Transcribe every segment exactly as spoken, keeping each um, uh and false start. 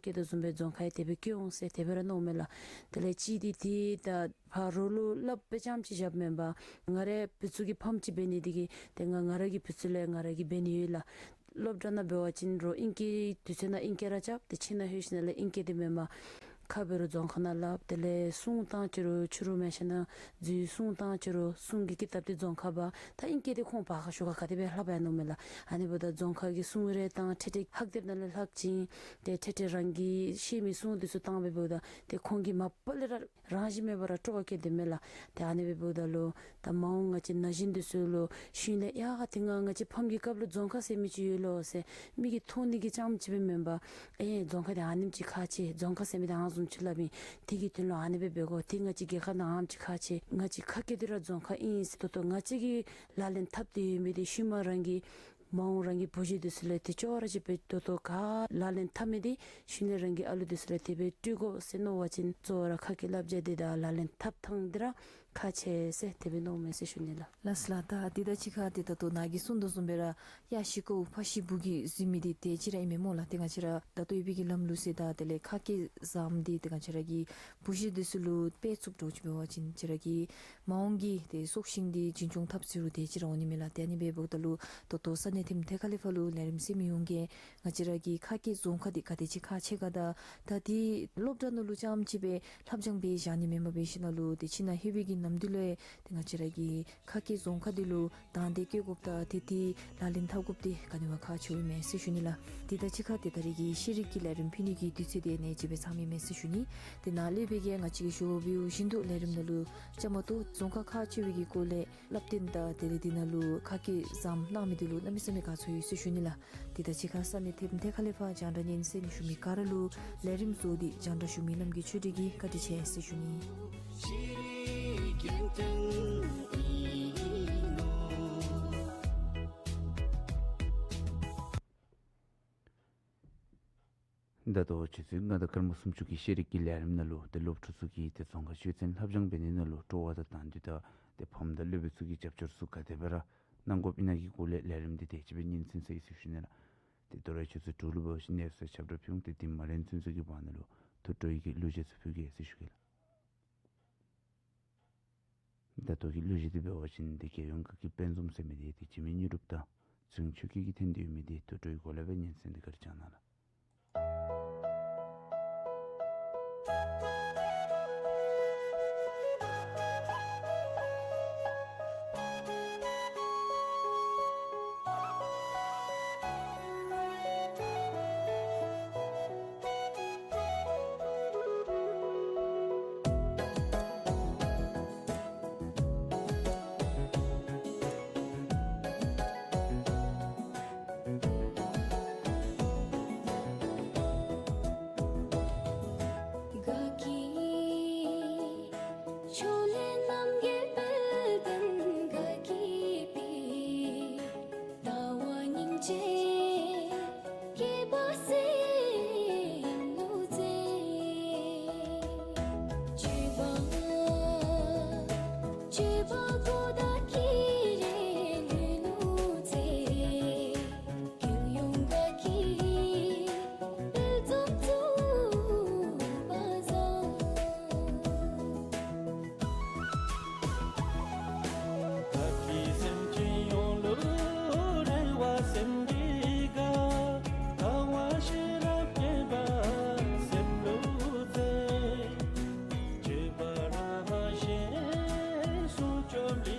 སྐྱེ་དོ་བཟུམ་སྦེ་རྫོང་ཁ་ཡང་དེ་སྦེ་སྐྱེ་འོང་ཟེར་དེ་སྦེ་ར་མནོཝ་མས་ལགས། དེ་ལས་ཅིག་འདི་ཏེ་ད་ཕར་རོགས་ལུ་སླབ་སྦེ་རྐྱངམ་ཅིག་བཞགཔ་མེན་པར་ང་རའི་བུ་ཚུ་གི་ཕམ་ཅིག་འབད་ནི་འདི་གིས་ཏེ་ང་ང་ར་གི་བུ་ཚུ་ལུ་ཡང་ང་ར་གིས་འབད་ནི་ཡོད་ལགས། སློབ་གྲྭ་ནང་འབད་བ་ཅིན་རོགས་ཨིང་སྐད་དུས་ཚོད་ནང་ཨིང་སྐད་ར་རྐྱབ། ཏེ་ཁྱིམ་ནང་ལྷོད་ཞིནམ་ལས་ཨིང་སྐད་འདི་མེན་པར་ཁ་འབད་རུང་རྫོང་ཁ་ནང་སླབ། དེ་ལས་སྲུང་བཏང་ཅི་རུང་ཕྱི་རུ་མལ་ཆ་ནང་འཛུལ་སྲུང་བཏང་ཅི་རུང་སྲུང་གི་ཀི་དེབ་འདི་རྫོང་ཁ་འབག། ད་ཨིང་སྐད་འདི་ཁོང་ཕར་ཁ་ཤོར་ཁ་ག་དེ་སྦེ་ལྷབ་ཡར་འོངམ་མས་ལགས། ཨ་ནི་འབདཝ་ད་རྫོང་ཁ་གི་སྲུང་རེ་དང་འཕྲལ་འཕྲལ་ཁ་གི་དེབ་ནང་ལས་ལྷག་ཅི། ཏེ་འཕྲལ་འཕྲལ་རང་གིས་ཤེས་མི་སྲུང་འདི་ཚུ་བཏང་སྦེ་འབདཝ་ད་ཏེ་ཁོང་གིས་མ་པ་ལས་ར་རང་བཞིན་མེད་པར་ར་སྤྲོ་བ་སྐྱེ་དེ་མས་ལགས། ཏེ་ཨ་ནི་སྦེ་འབདཝ་ད་ལུ་ད་མ་འོངས་ང་བཅས་ན་གཞོན་འདི་ཚུ་ལུ་ཤུལ་ལས་ཡ་ཏེ་ང་ང་བཅས་ཕམ་གྱི་སྐབས་ལུ་རྫོང་ཁ་ཟེར་མི་ཅིག་ཡོད་ལོ་ཟེར་མིག་གིས་མཐོང་ནི་གི་རྐྱངམ་ཅིག་སྦེ་མེན་པར་ཨེ་རྫོང་ཁ་འདི་ཨ་ནེམ་ཅིག་ཁག་ཆེ། རྫོང་ཁ་ཟེར་མི་འདི་ཨ་ནི་བཟུམ་ཅིག་སླབ་ཨིན། དེ་གི་དོན་ལུ་ཨ་ནི་སྦེ་འབད་དགོ། ཏེ་ང་བཅས་རྒྱལ་ཁབ་ནང་ཨ་ནེམ་ཅིག་ཁག་ཆེ། ང་བཅས་ཁ་སྐད་འདི་ར་རྫོང་ཁ་ཨིན་ཟེར་ཏོག་ཏོ་ང་བཅས་ཀྱིས་ལག་ལེན་འཐབ་སྟེ་ཡོད་མི་འདི་ཤུལ་མ་རང་གི་མ་འོངས་རང་གི་བུ་གཞི་འདི་ཚུ་ལུ་ཏེ་ཅོག་ར་ཅིག་སྦེ་ཏོག་ཏོ་ག་ལག་ལེན་འཐབ་མི་འདི་ཤུལ་ལས་རང་གི་ཨ་ལུ་འདི་ཚུ་ལུ་དེ་སྦེ་སྤྲོད་དགོ་ཟེར་མནོ་བ་ཅིན་གཙོ་བོ་ར་ཁ་སྐད་བསླབ་བྱ་འདི་དང་ལག་ལེན་འཐབ་ཐངས་འདི་ར་ཁག་ཆེ་ཟེར་དེ་སྦེ་མནོཝ་མས་ཟེར་ཞུ་ནི་ལགས། ལགས་སོ་ལགས། ད་དེ་དང་གཅིག་ཁར་ཏེ་ད་ལྟོ་ནཱ་གིས་གསུངས་དོ་བཟུམ་སྦེ་ར་གཡག་ཤི་ཁོ་ཕ་ཤི་བུ་གི་ཟེར་མི་འདི་དེ་ཅིག་ར་ཨིན་མས་སྨོ་ལགས། ཏེ་ང་བཅས་ར་ད་ལྟོ་ཡོད་པའི་གི་ལམ་ལུགས་ཟེར་ད་དེ་ལས་ཁ་སྐད་བཟངམ་འདི་ཏེ་ང་བཅས་ར་གི་བུ་གཞི་འདི་ཚུ་ལུ་དཔེ་བཙུགས་འགྱོ་ཅི་འབད་བ་ཅིན་ང་བཅས་ར་གི་མ་འོངས་ཀྱི་ཏེ་སྲོག་ཤིང་འདི་འཛིན་སྐྱོང་འཐབ་ཟེར་རུང་དེ་ཅིག་ར་འོང་ནི་མས་ལགས། ཏེ་ཨ་ནི་སྦེ་འབདཝ་ད་ལུ་ད་ལྟོ་ས་གནས་ཐིམ་ཐེ་ཁ་ལས་ཕར་ལུ་ལས་རིམ་གཟིགས་མི་ཡོངས་ཀྱིས་ང་བཅས་ར་གི་ཁ་སྐད་རྫོང་ཁ་འདི་ག་དེ་ཅིག་ཁག་ཆེ་ག་དང་ད་འདི་སློབ་གྲྭ་ནང་ལུ་རྐྱངམ་ཅིག་སྦེ་ལྷབ་སྦྱང་འབད་བཞག་ནི་མེན་པར་འབད་ཞིནམ་ལས་ཏེ་ཁྱིམ་ནང་ལྷོད་པའི་གི་ནམ་དུས་ལུ་ཏེ་ང་བཅས་ར་གི་ཁ་སྐད་རྫོང་ཁ་འདི་ལུ་དང་འདོད་བསྐྱེད་དགོཔ་དང་ཏེ་འདི་ལག་ལེན་འཐབ་དགོཔ་འདི་ག་ནི་བ་ཁག་ཆེཝ་ཨིན་མས་ཟེར་ཞུ་ནི་ལགས། དེ་དང་གཅིག་ཁར་ཏེ་ད་རེས་ཀྱི་ཤེས་རིག་གི་ལས་རིམ་ཕུལ་ནི་གི་དུས་ཚོད་འདི་ཨ་ནེམ་ཅིག་སྦེ་ཚངམ་ཨིན་མས་ཟེར་ཞུ་ནི། ཏེ་ནཱ་ལས་འབད་ག་ང་བཅས་ཀྱིས་ཞུ་བ་བཞིན་དུ་ལས་རིམ་ནང་ལུ་བཅའ་མར་གཏོགས་རྫོང་ཁག་ཁག་ཆེ་བའི་གི་སྐོར་ལས་སླབ་སྟོན་དང་དེ་ལས་འདི་ནང་ལུ་ཁ་སྐད་བཟངམ་གནང་མི་འདི་ལུ་གནམ་མེད་ས་མེད་དགའ་ཚོར་ཡོད་ཟེར་ཞུ་ནི་ལགས། དེ་དང་གཅིག་ཁར་ས་གནས་ཐིམ་ཐེ་ཁ་ལས་ཕར་རྒྱང་བསྒྲགས་སྙན་གསན་ཞུ་མི་ག་ར་ལུ་ལས་རིམ་གཙོ་བོ་འདི་རྒྱང་བསྒྲགས་ཞུ་མི་རྣམ་རྒྱལ་ཆོས་སྒྲོན་གྱིས་བཀའ་དྲིན་ཆེ་ཟེར་ཞུ་ནི། ད་ལྟོ་ཆུ་ཚོད་ལྔ་དང་སྐར་མ་སུམ་ཅུ་གི་ཤེས་རིག་གི་ལས་རིམ་ནང་ལུ་ཏེ་སློབ་ཕྲུག་ཚུ་གིས་ཏེ་རྫོང་ཁ་ཆོས་ཚན་ལྷབ་སྦྱང་འབད་ནི་ནང་ལུ་སྤྲོ་བ་དང་དང་འདོད་དང་ཏེ་ཕམ་དང་སློབ་དཔོན་ཚུ་གིས་རྒྱབ་སྐྱོར་ཚུ་ག་དེ་སྦེ་ར་གནང་དགོཔ་ཨིན་ན་གི་སྐོར་ལས་ལས་རིམ་འདི་དེ་ཅིག་སྦེ་སྙན་གསན་ས་ཨིན་ཟེར་ཞུ་ནི་ལགས། ཏེ་དོ་རུང་ཆུ་ཚོད་དྲུག་ལུ་འབད་བ་ཅིན་གནས་ཚུལ་ཁྱབ་བསྒྲགས་ཕུལ་འོང་། ཏེ་འདི་མ་རན་ཚུན་ཚོད་ཀྱི་བར་ན་ལུ་ཐུགས་སྤྲོ་བའི་གི་གླུ་གཞས་ཚུ་ཕུལ་གེ་ཟེར་ཞུ་གེ་ལགས། ད་ལྟོ་གི་གླུ་གཞས་འདི་འབད་བ་ཅིན་ཏེ་རྒྱལ་ཡོངས་དགའ་སྐྱིད་དཔལ་འཛོམས་ཟེར་མི་འདི་ཏེ་འཇིགས་མེད་དངོས་གྲུབ་དང་ཚེ་རིང་ཆོས་སྐྱིད་ཀྱིས་འཐེན་ཏེ་ཡོད་མི་འདི་ཐུགས་སྤྲོ་བའི་སྒོ་ལས་སྦེ་སྙན་གསན་འདི་ག་ར་བྱང་གནང་ལགས། དགའ་སྐྱིད་ཕྱོགས་ལས་རྣམ་རྒྱལ་དཔལ་ལྡན་དགའ་སྐྱིད་པའི། ལྟ་བ་སྙིང་རྗེ་སྐྱེས་པ་སེམས་ལུ་མཛེས། སྤྱོད་པ་སྤྱོད་པ་གོ་བརྡ་ཀྱི་རེ་ལུས་ལུ་མཛེས། རྒྱལ་ཡོངས་དགའ་སྐྱིད་དཔལ་འཛོམས་ཚུགས་པ་བཟང་། དགའ་སྐྱིད་སེམས་ཅན་ཡོངས་ལུ་རེ་བ་སེམས་ཀྱི་དགའ། དགའ་བ་ཤེས་རབ་སྐྱེས་པ་སེམས་ལུ་མཛེས། སྤྱོད་པ་ར་ཞེན་སུ་བཅོམ་ལི།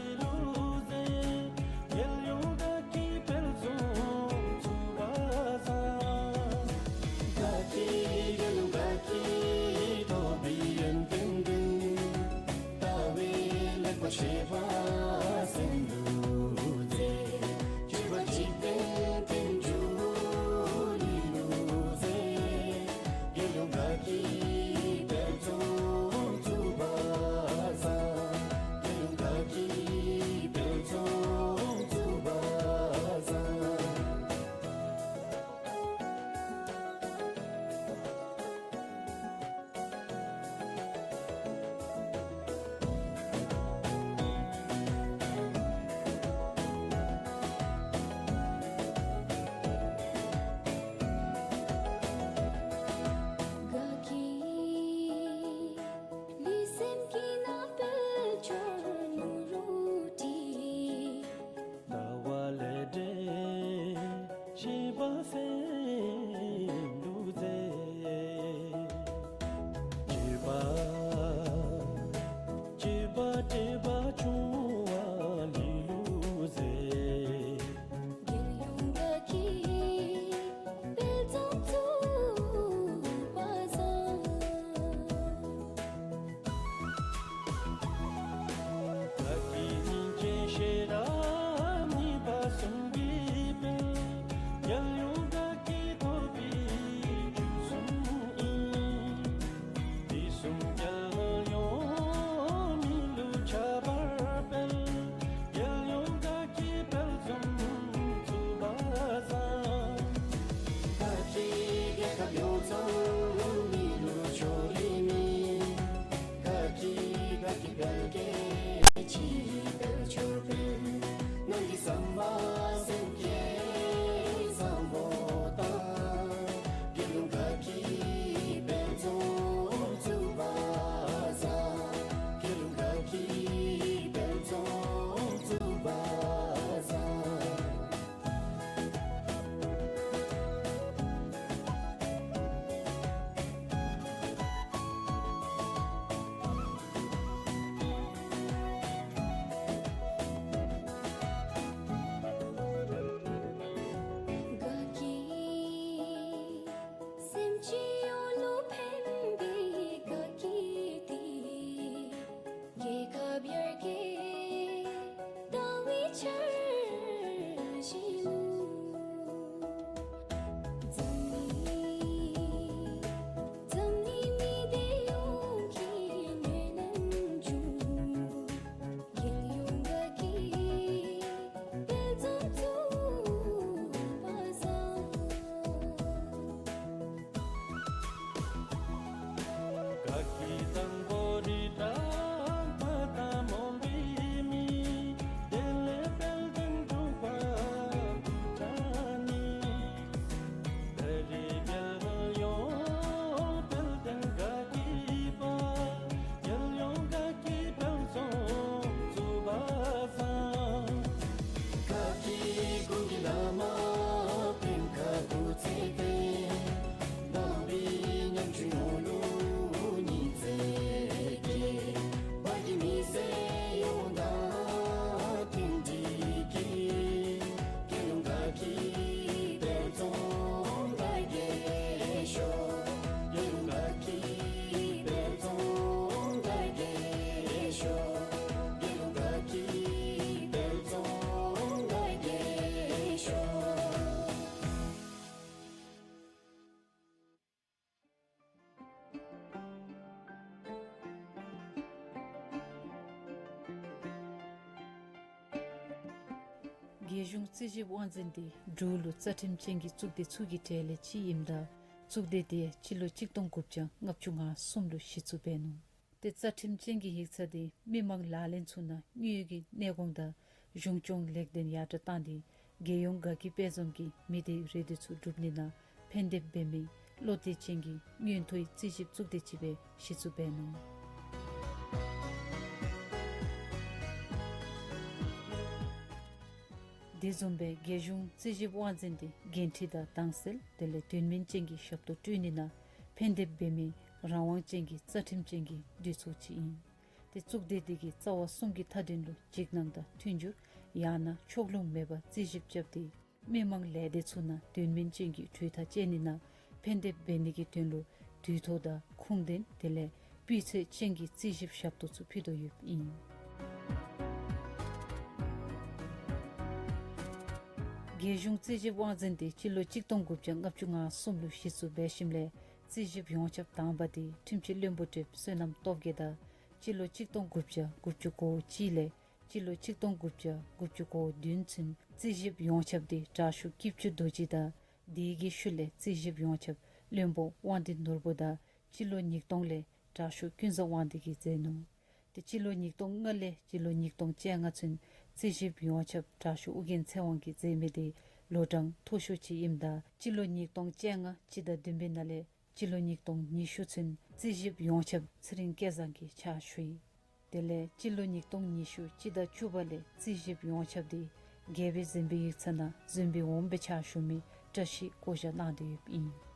རྒྱལ་གཞུང་རྩིས་ཞིབ་དབང་འཛིན་དེ་འབྲུག་ལུ་རྩ་ཁྲིམས་ཅན་གྱི་གཙུག་སྡེ་ཚུ་གི་གྲས་ལས་གཅིག་ཨིནམ་ད་གཙུག་སྡེ་དེ་སྤྱི་ལོ་གཅིག་སྟོང་དགུ་བརྒྱ་ལྔ་བཅུ་ང་གསུམ་ལུ་གཞི་བཙུགས་འབད་ནུག། ཏེ་རྩ་ཁྲིམས་ཅན་གྱི་ཡིག་ཚང་དེ་མི་མང་ལག་ལེན་ཚུ་ནང་དངུལ་གྱི་གནས་གོང་དང་གཞུང་སྐྱོང་ལེགས་ལྡན་ཡར་དྲག་བཏང་སྟེ་རྒྱལ་ཡོངས་དགའ་སྐྱིད་དཔལ་འཛོམས་ཀྱི་མི་སྡེའི་རེ་འདུན་ཚུ་སྒྲུབ་ནི་ནང་ཕན་ཐབས་འབད་མི་བློ་གཏད་ཅན་གྱི་མངོན་མཐོའི་རྩིས་ཞིབ་གཙུག་སྡེ་ཅིག་སྦེ་གཞི་བཙུགས་འབད་ནུག། དེ་བཟུམ་སྦེ་རྒྱལ་གཞུང་རྩིས་ཞིབ་དབང་འཛིན་དེ་འགན་འཁྲི་དང་དྭངས་གསལ་དེ་ལས་དོན་སྨིན་ཅན་གྱི་ཞབས་ཏོག་སྤྲོད་ནི་ནང་ཕན་ཐབས་འབད་མི་རང་དབང་ཅན་གྱི་རྩ་ཁྲིམས་ཅན་གྱི་འདུས་ཚོགས་ཅིག་ཨིན། ཏེ་གཙུག་སྡེ་དེ་གིས་རྩ་བ་གསུམ་གྱི་མཐའ་དོན་ལུ་འཇིགས་སྣང་དང་མཐུན་འགྱུར་ཡང་ན་ཕྱོགས་ལྷུང་མེད་པར་རྩིས་ཞིབ་རྐྱབ་སྟེ་མི་མང་ལས་སྡེ་ཚུ་ནང་དོན་སྨིན་ཅན་གྱི་གྲོས་ཐག་བཅད་ནི་ནང་ཕན་ཐབས་འབད་ནི་གི་དོན་ལུ་དུས་ཐོག་དང་ཁུངས་ལྡན་དེ་ལས་སྤུས་ཚད་ཅན་གྱི་རྩིས་ཞིབ་ཞབས་ཏོག་ཚུ་ཕུལ་དོ་ཡོདཔ་ཨིན། རྒྱལ་གཞུང་རྩིས་ཞིབ་དབང་འཛིན་དེ་སྤྱི་ལོ་གཅིག་སྟོང་དགུ་བརྒྱ་ལྔ་བཅུ་ང་གསུམ་ལུ་གཞི་བཙུགས་འབད་ཞིནམ་ལས་རྩིས་ཞིབ་ཡོངས་ཁྱབ་དང་པ་དེ་ཁྲིམས་ཞིབ་བློན་པོ་གྲུབ་བསོད་ནམས་སྟོབས་རྒྱས་དང་སྤྱི་ལོ་གཅིག་སྟོང་དགུ་བརྒྱ་དགུ་བཅུ་གོ་གཅིག་ལས་སྤྱི་ལོ་གཅིག་སྟོང་དགུ་བརྒྱ་དགུ་བཅུ་གོ་བདུན་ཚུན་རྩིས་ཞིབ་ཡོངས་ཁྱབ་དེ་དྲག་ཤོས་སྐྱིད་ཆུ་རྡོ་རྗེ་དང་དེ་གི་ཤུལ་ལས་རྩིས་ཞིབ་ཡོངས་ཁྱབ་བློན་པོ་དབང་འདུས་ནོར་བུ་དང་སྤྱི་ལོ་ཉིས་སྟོང་ལས་དྲག་ཤོས་ཀུན་བཟང་དབང་འདུས་ཀྱིས་མཛད་ནུག། ཏེ་སྤྱི་ལོ་ཉིས་སྟོང་ལྔ་ལས་སྤྱི་ལོ་ཉིས་སྟོང་བཅོ་ལྔ་ཚུན་རྩིས་ཞིབ་ཡོངས་ཁྱབ་དྲག་ཤོས་ཨོ་རྒྱན་ཚེ་དབང་གིས་མཛད་མི་དེ་ལོ་གྲངས་མཐོ་ཤོས་ཅིག་ཨིནམ་ད་སྤྱི་ལོ་ཉིས་སྟོང་བཅོ་ལྔ་སྤྱི་ཟླ་བདུན་པའི་ནང་ལས་སྤྱི་ལོ་ཉིས་སྟོང་ཉི་ཤུ་ཚུན་རྩིས་ཞིབ་ཡོངས་ཁྱབ་ཚེ་རིང་སྐལ་བཟང་གིས་ཕྱག་ཞུ་ཡི། དེ་ལས་སྤྱི་ལོ་ཉིས་སྟོང་ཉི་ཤུ་སྤྱི་ཟླ་བཅུ་པ་ལས་རྩིས་ཞིབ་ཡོངས་ཁྱབ་དེ་རྒྱལ་པོའི་གཟིམ་དཔོན་ཡིག་ཚང་ནང་གཟིམ་དཔོན་འོགམ་སྦེ་ཕྱག་ཞུ་མི་བཀྲ་ཤིས་བསྐོ་བཞག་གནང་སྟེ་ཡོདཔ་ཨིན།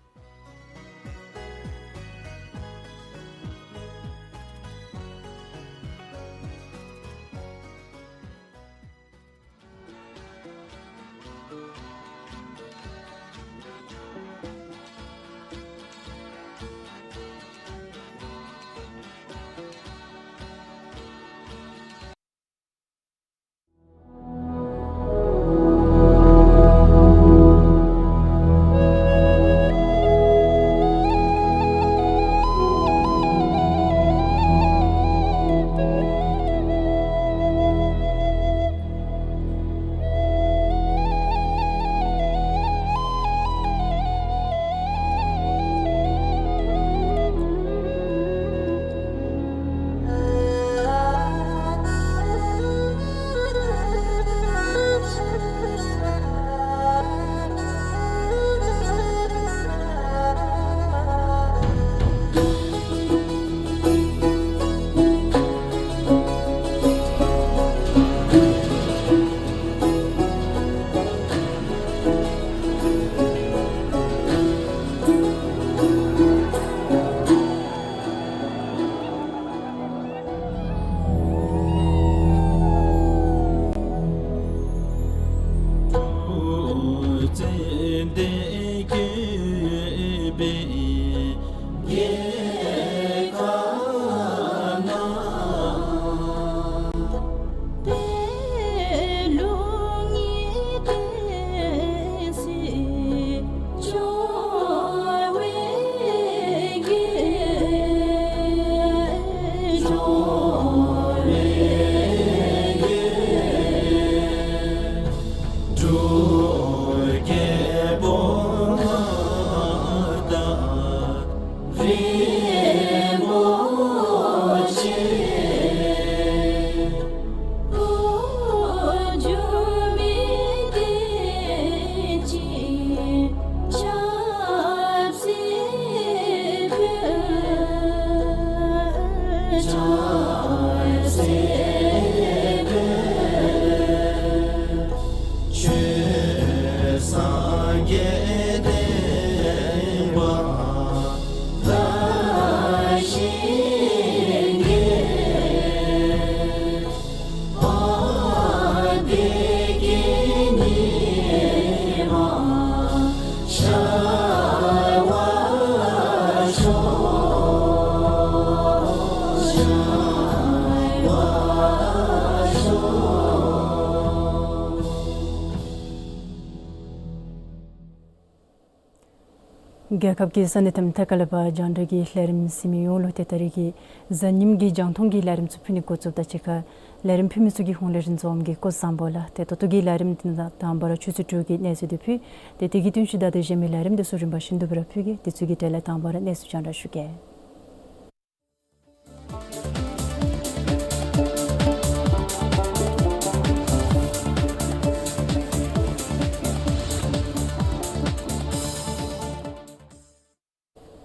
རྒྱལ་ཁབ་ཀྱི་ས་གནས་དང་མཐའ་དཀར་ལས་ཕར་རྒྱང་བསྒྲགས་ཀྱི་ལས་རིམ་གཟིགས་མི་ཡོངས་ལུ་ཏེ་ད་རིས་ཀྱི་གཟའ་ཉིམ་གྱི་རྒྱང་མཐོང་གི་ལས་རིམ་ཚུ་ཕུལ་ནི་འགོ་བཙུགསཔ་ད་གཅིག་ཁར་ལས་རིམ་ཕུལ་མི་ཚུ་གི་ཧོངས་ལས་རིན་འཛོམས་ཀྱིས་བཀོད་བཟང་པོ་ལགས། ཏེ་ད་ལྟོ་གི་ལས་རིམ་འདི་ནང་དང་པ་ར་ཆུ་ཚོད་དྲུག་གི་གནས་ཚུལ་འདི་ཕུལ། ཏེ་དེ་གི་བསྟུན་གཞི་ད་ལྟོ་གཞན་མི་ལས་རིམ་འདི་ཚུ་རིམ་པ་བཞིན་དུ་སྦེ་ར་ཕུལ་གེ། དེ་ཚུ་གི་གྲས་ལས་དང་པ་ར་གནས་ཚུལ་རྒྱང་བསྒྲགས་ཞུ་གེ།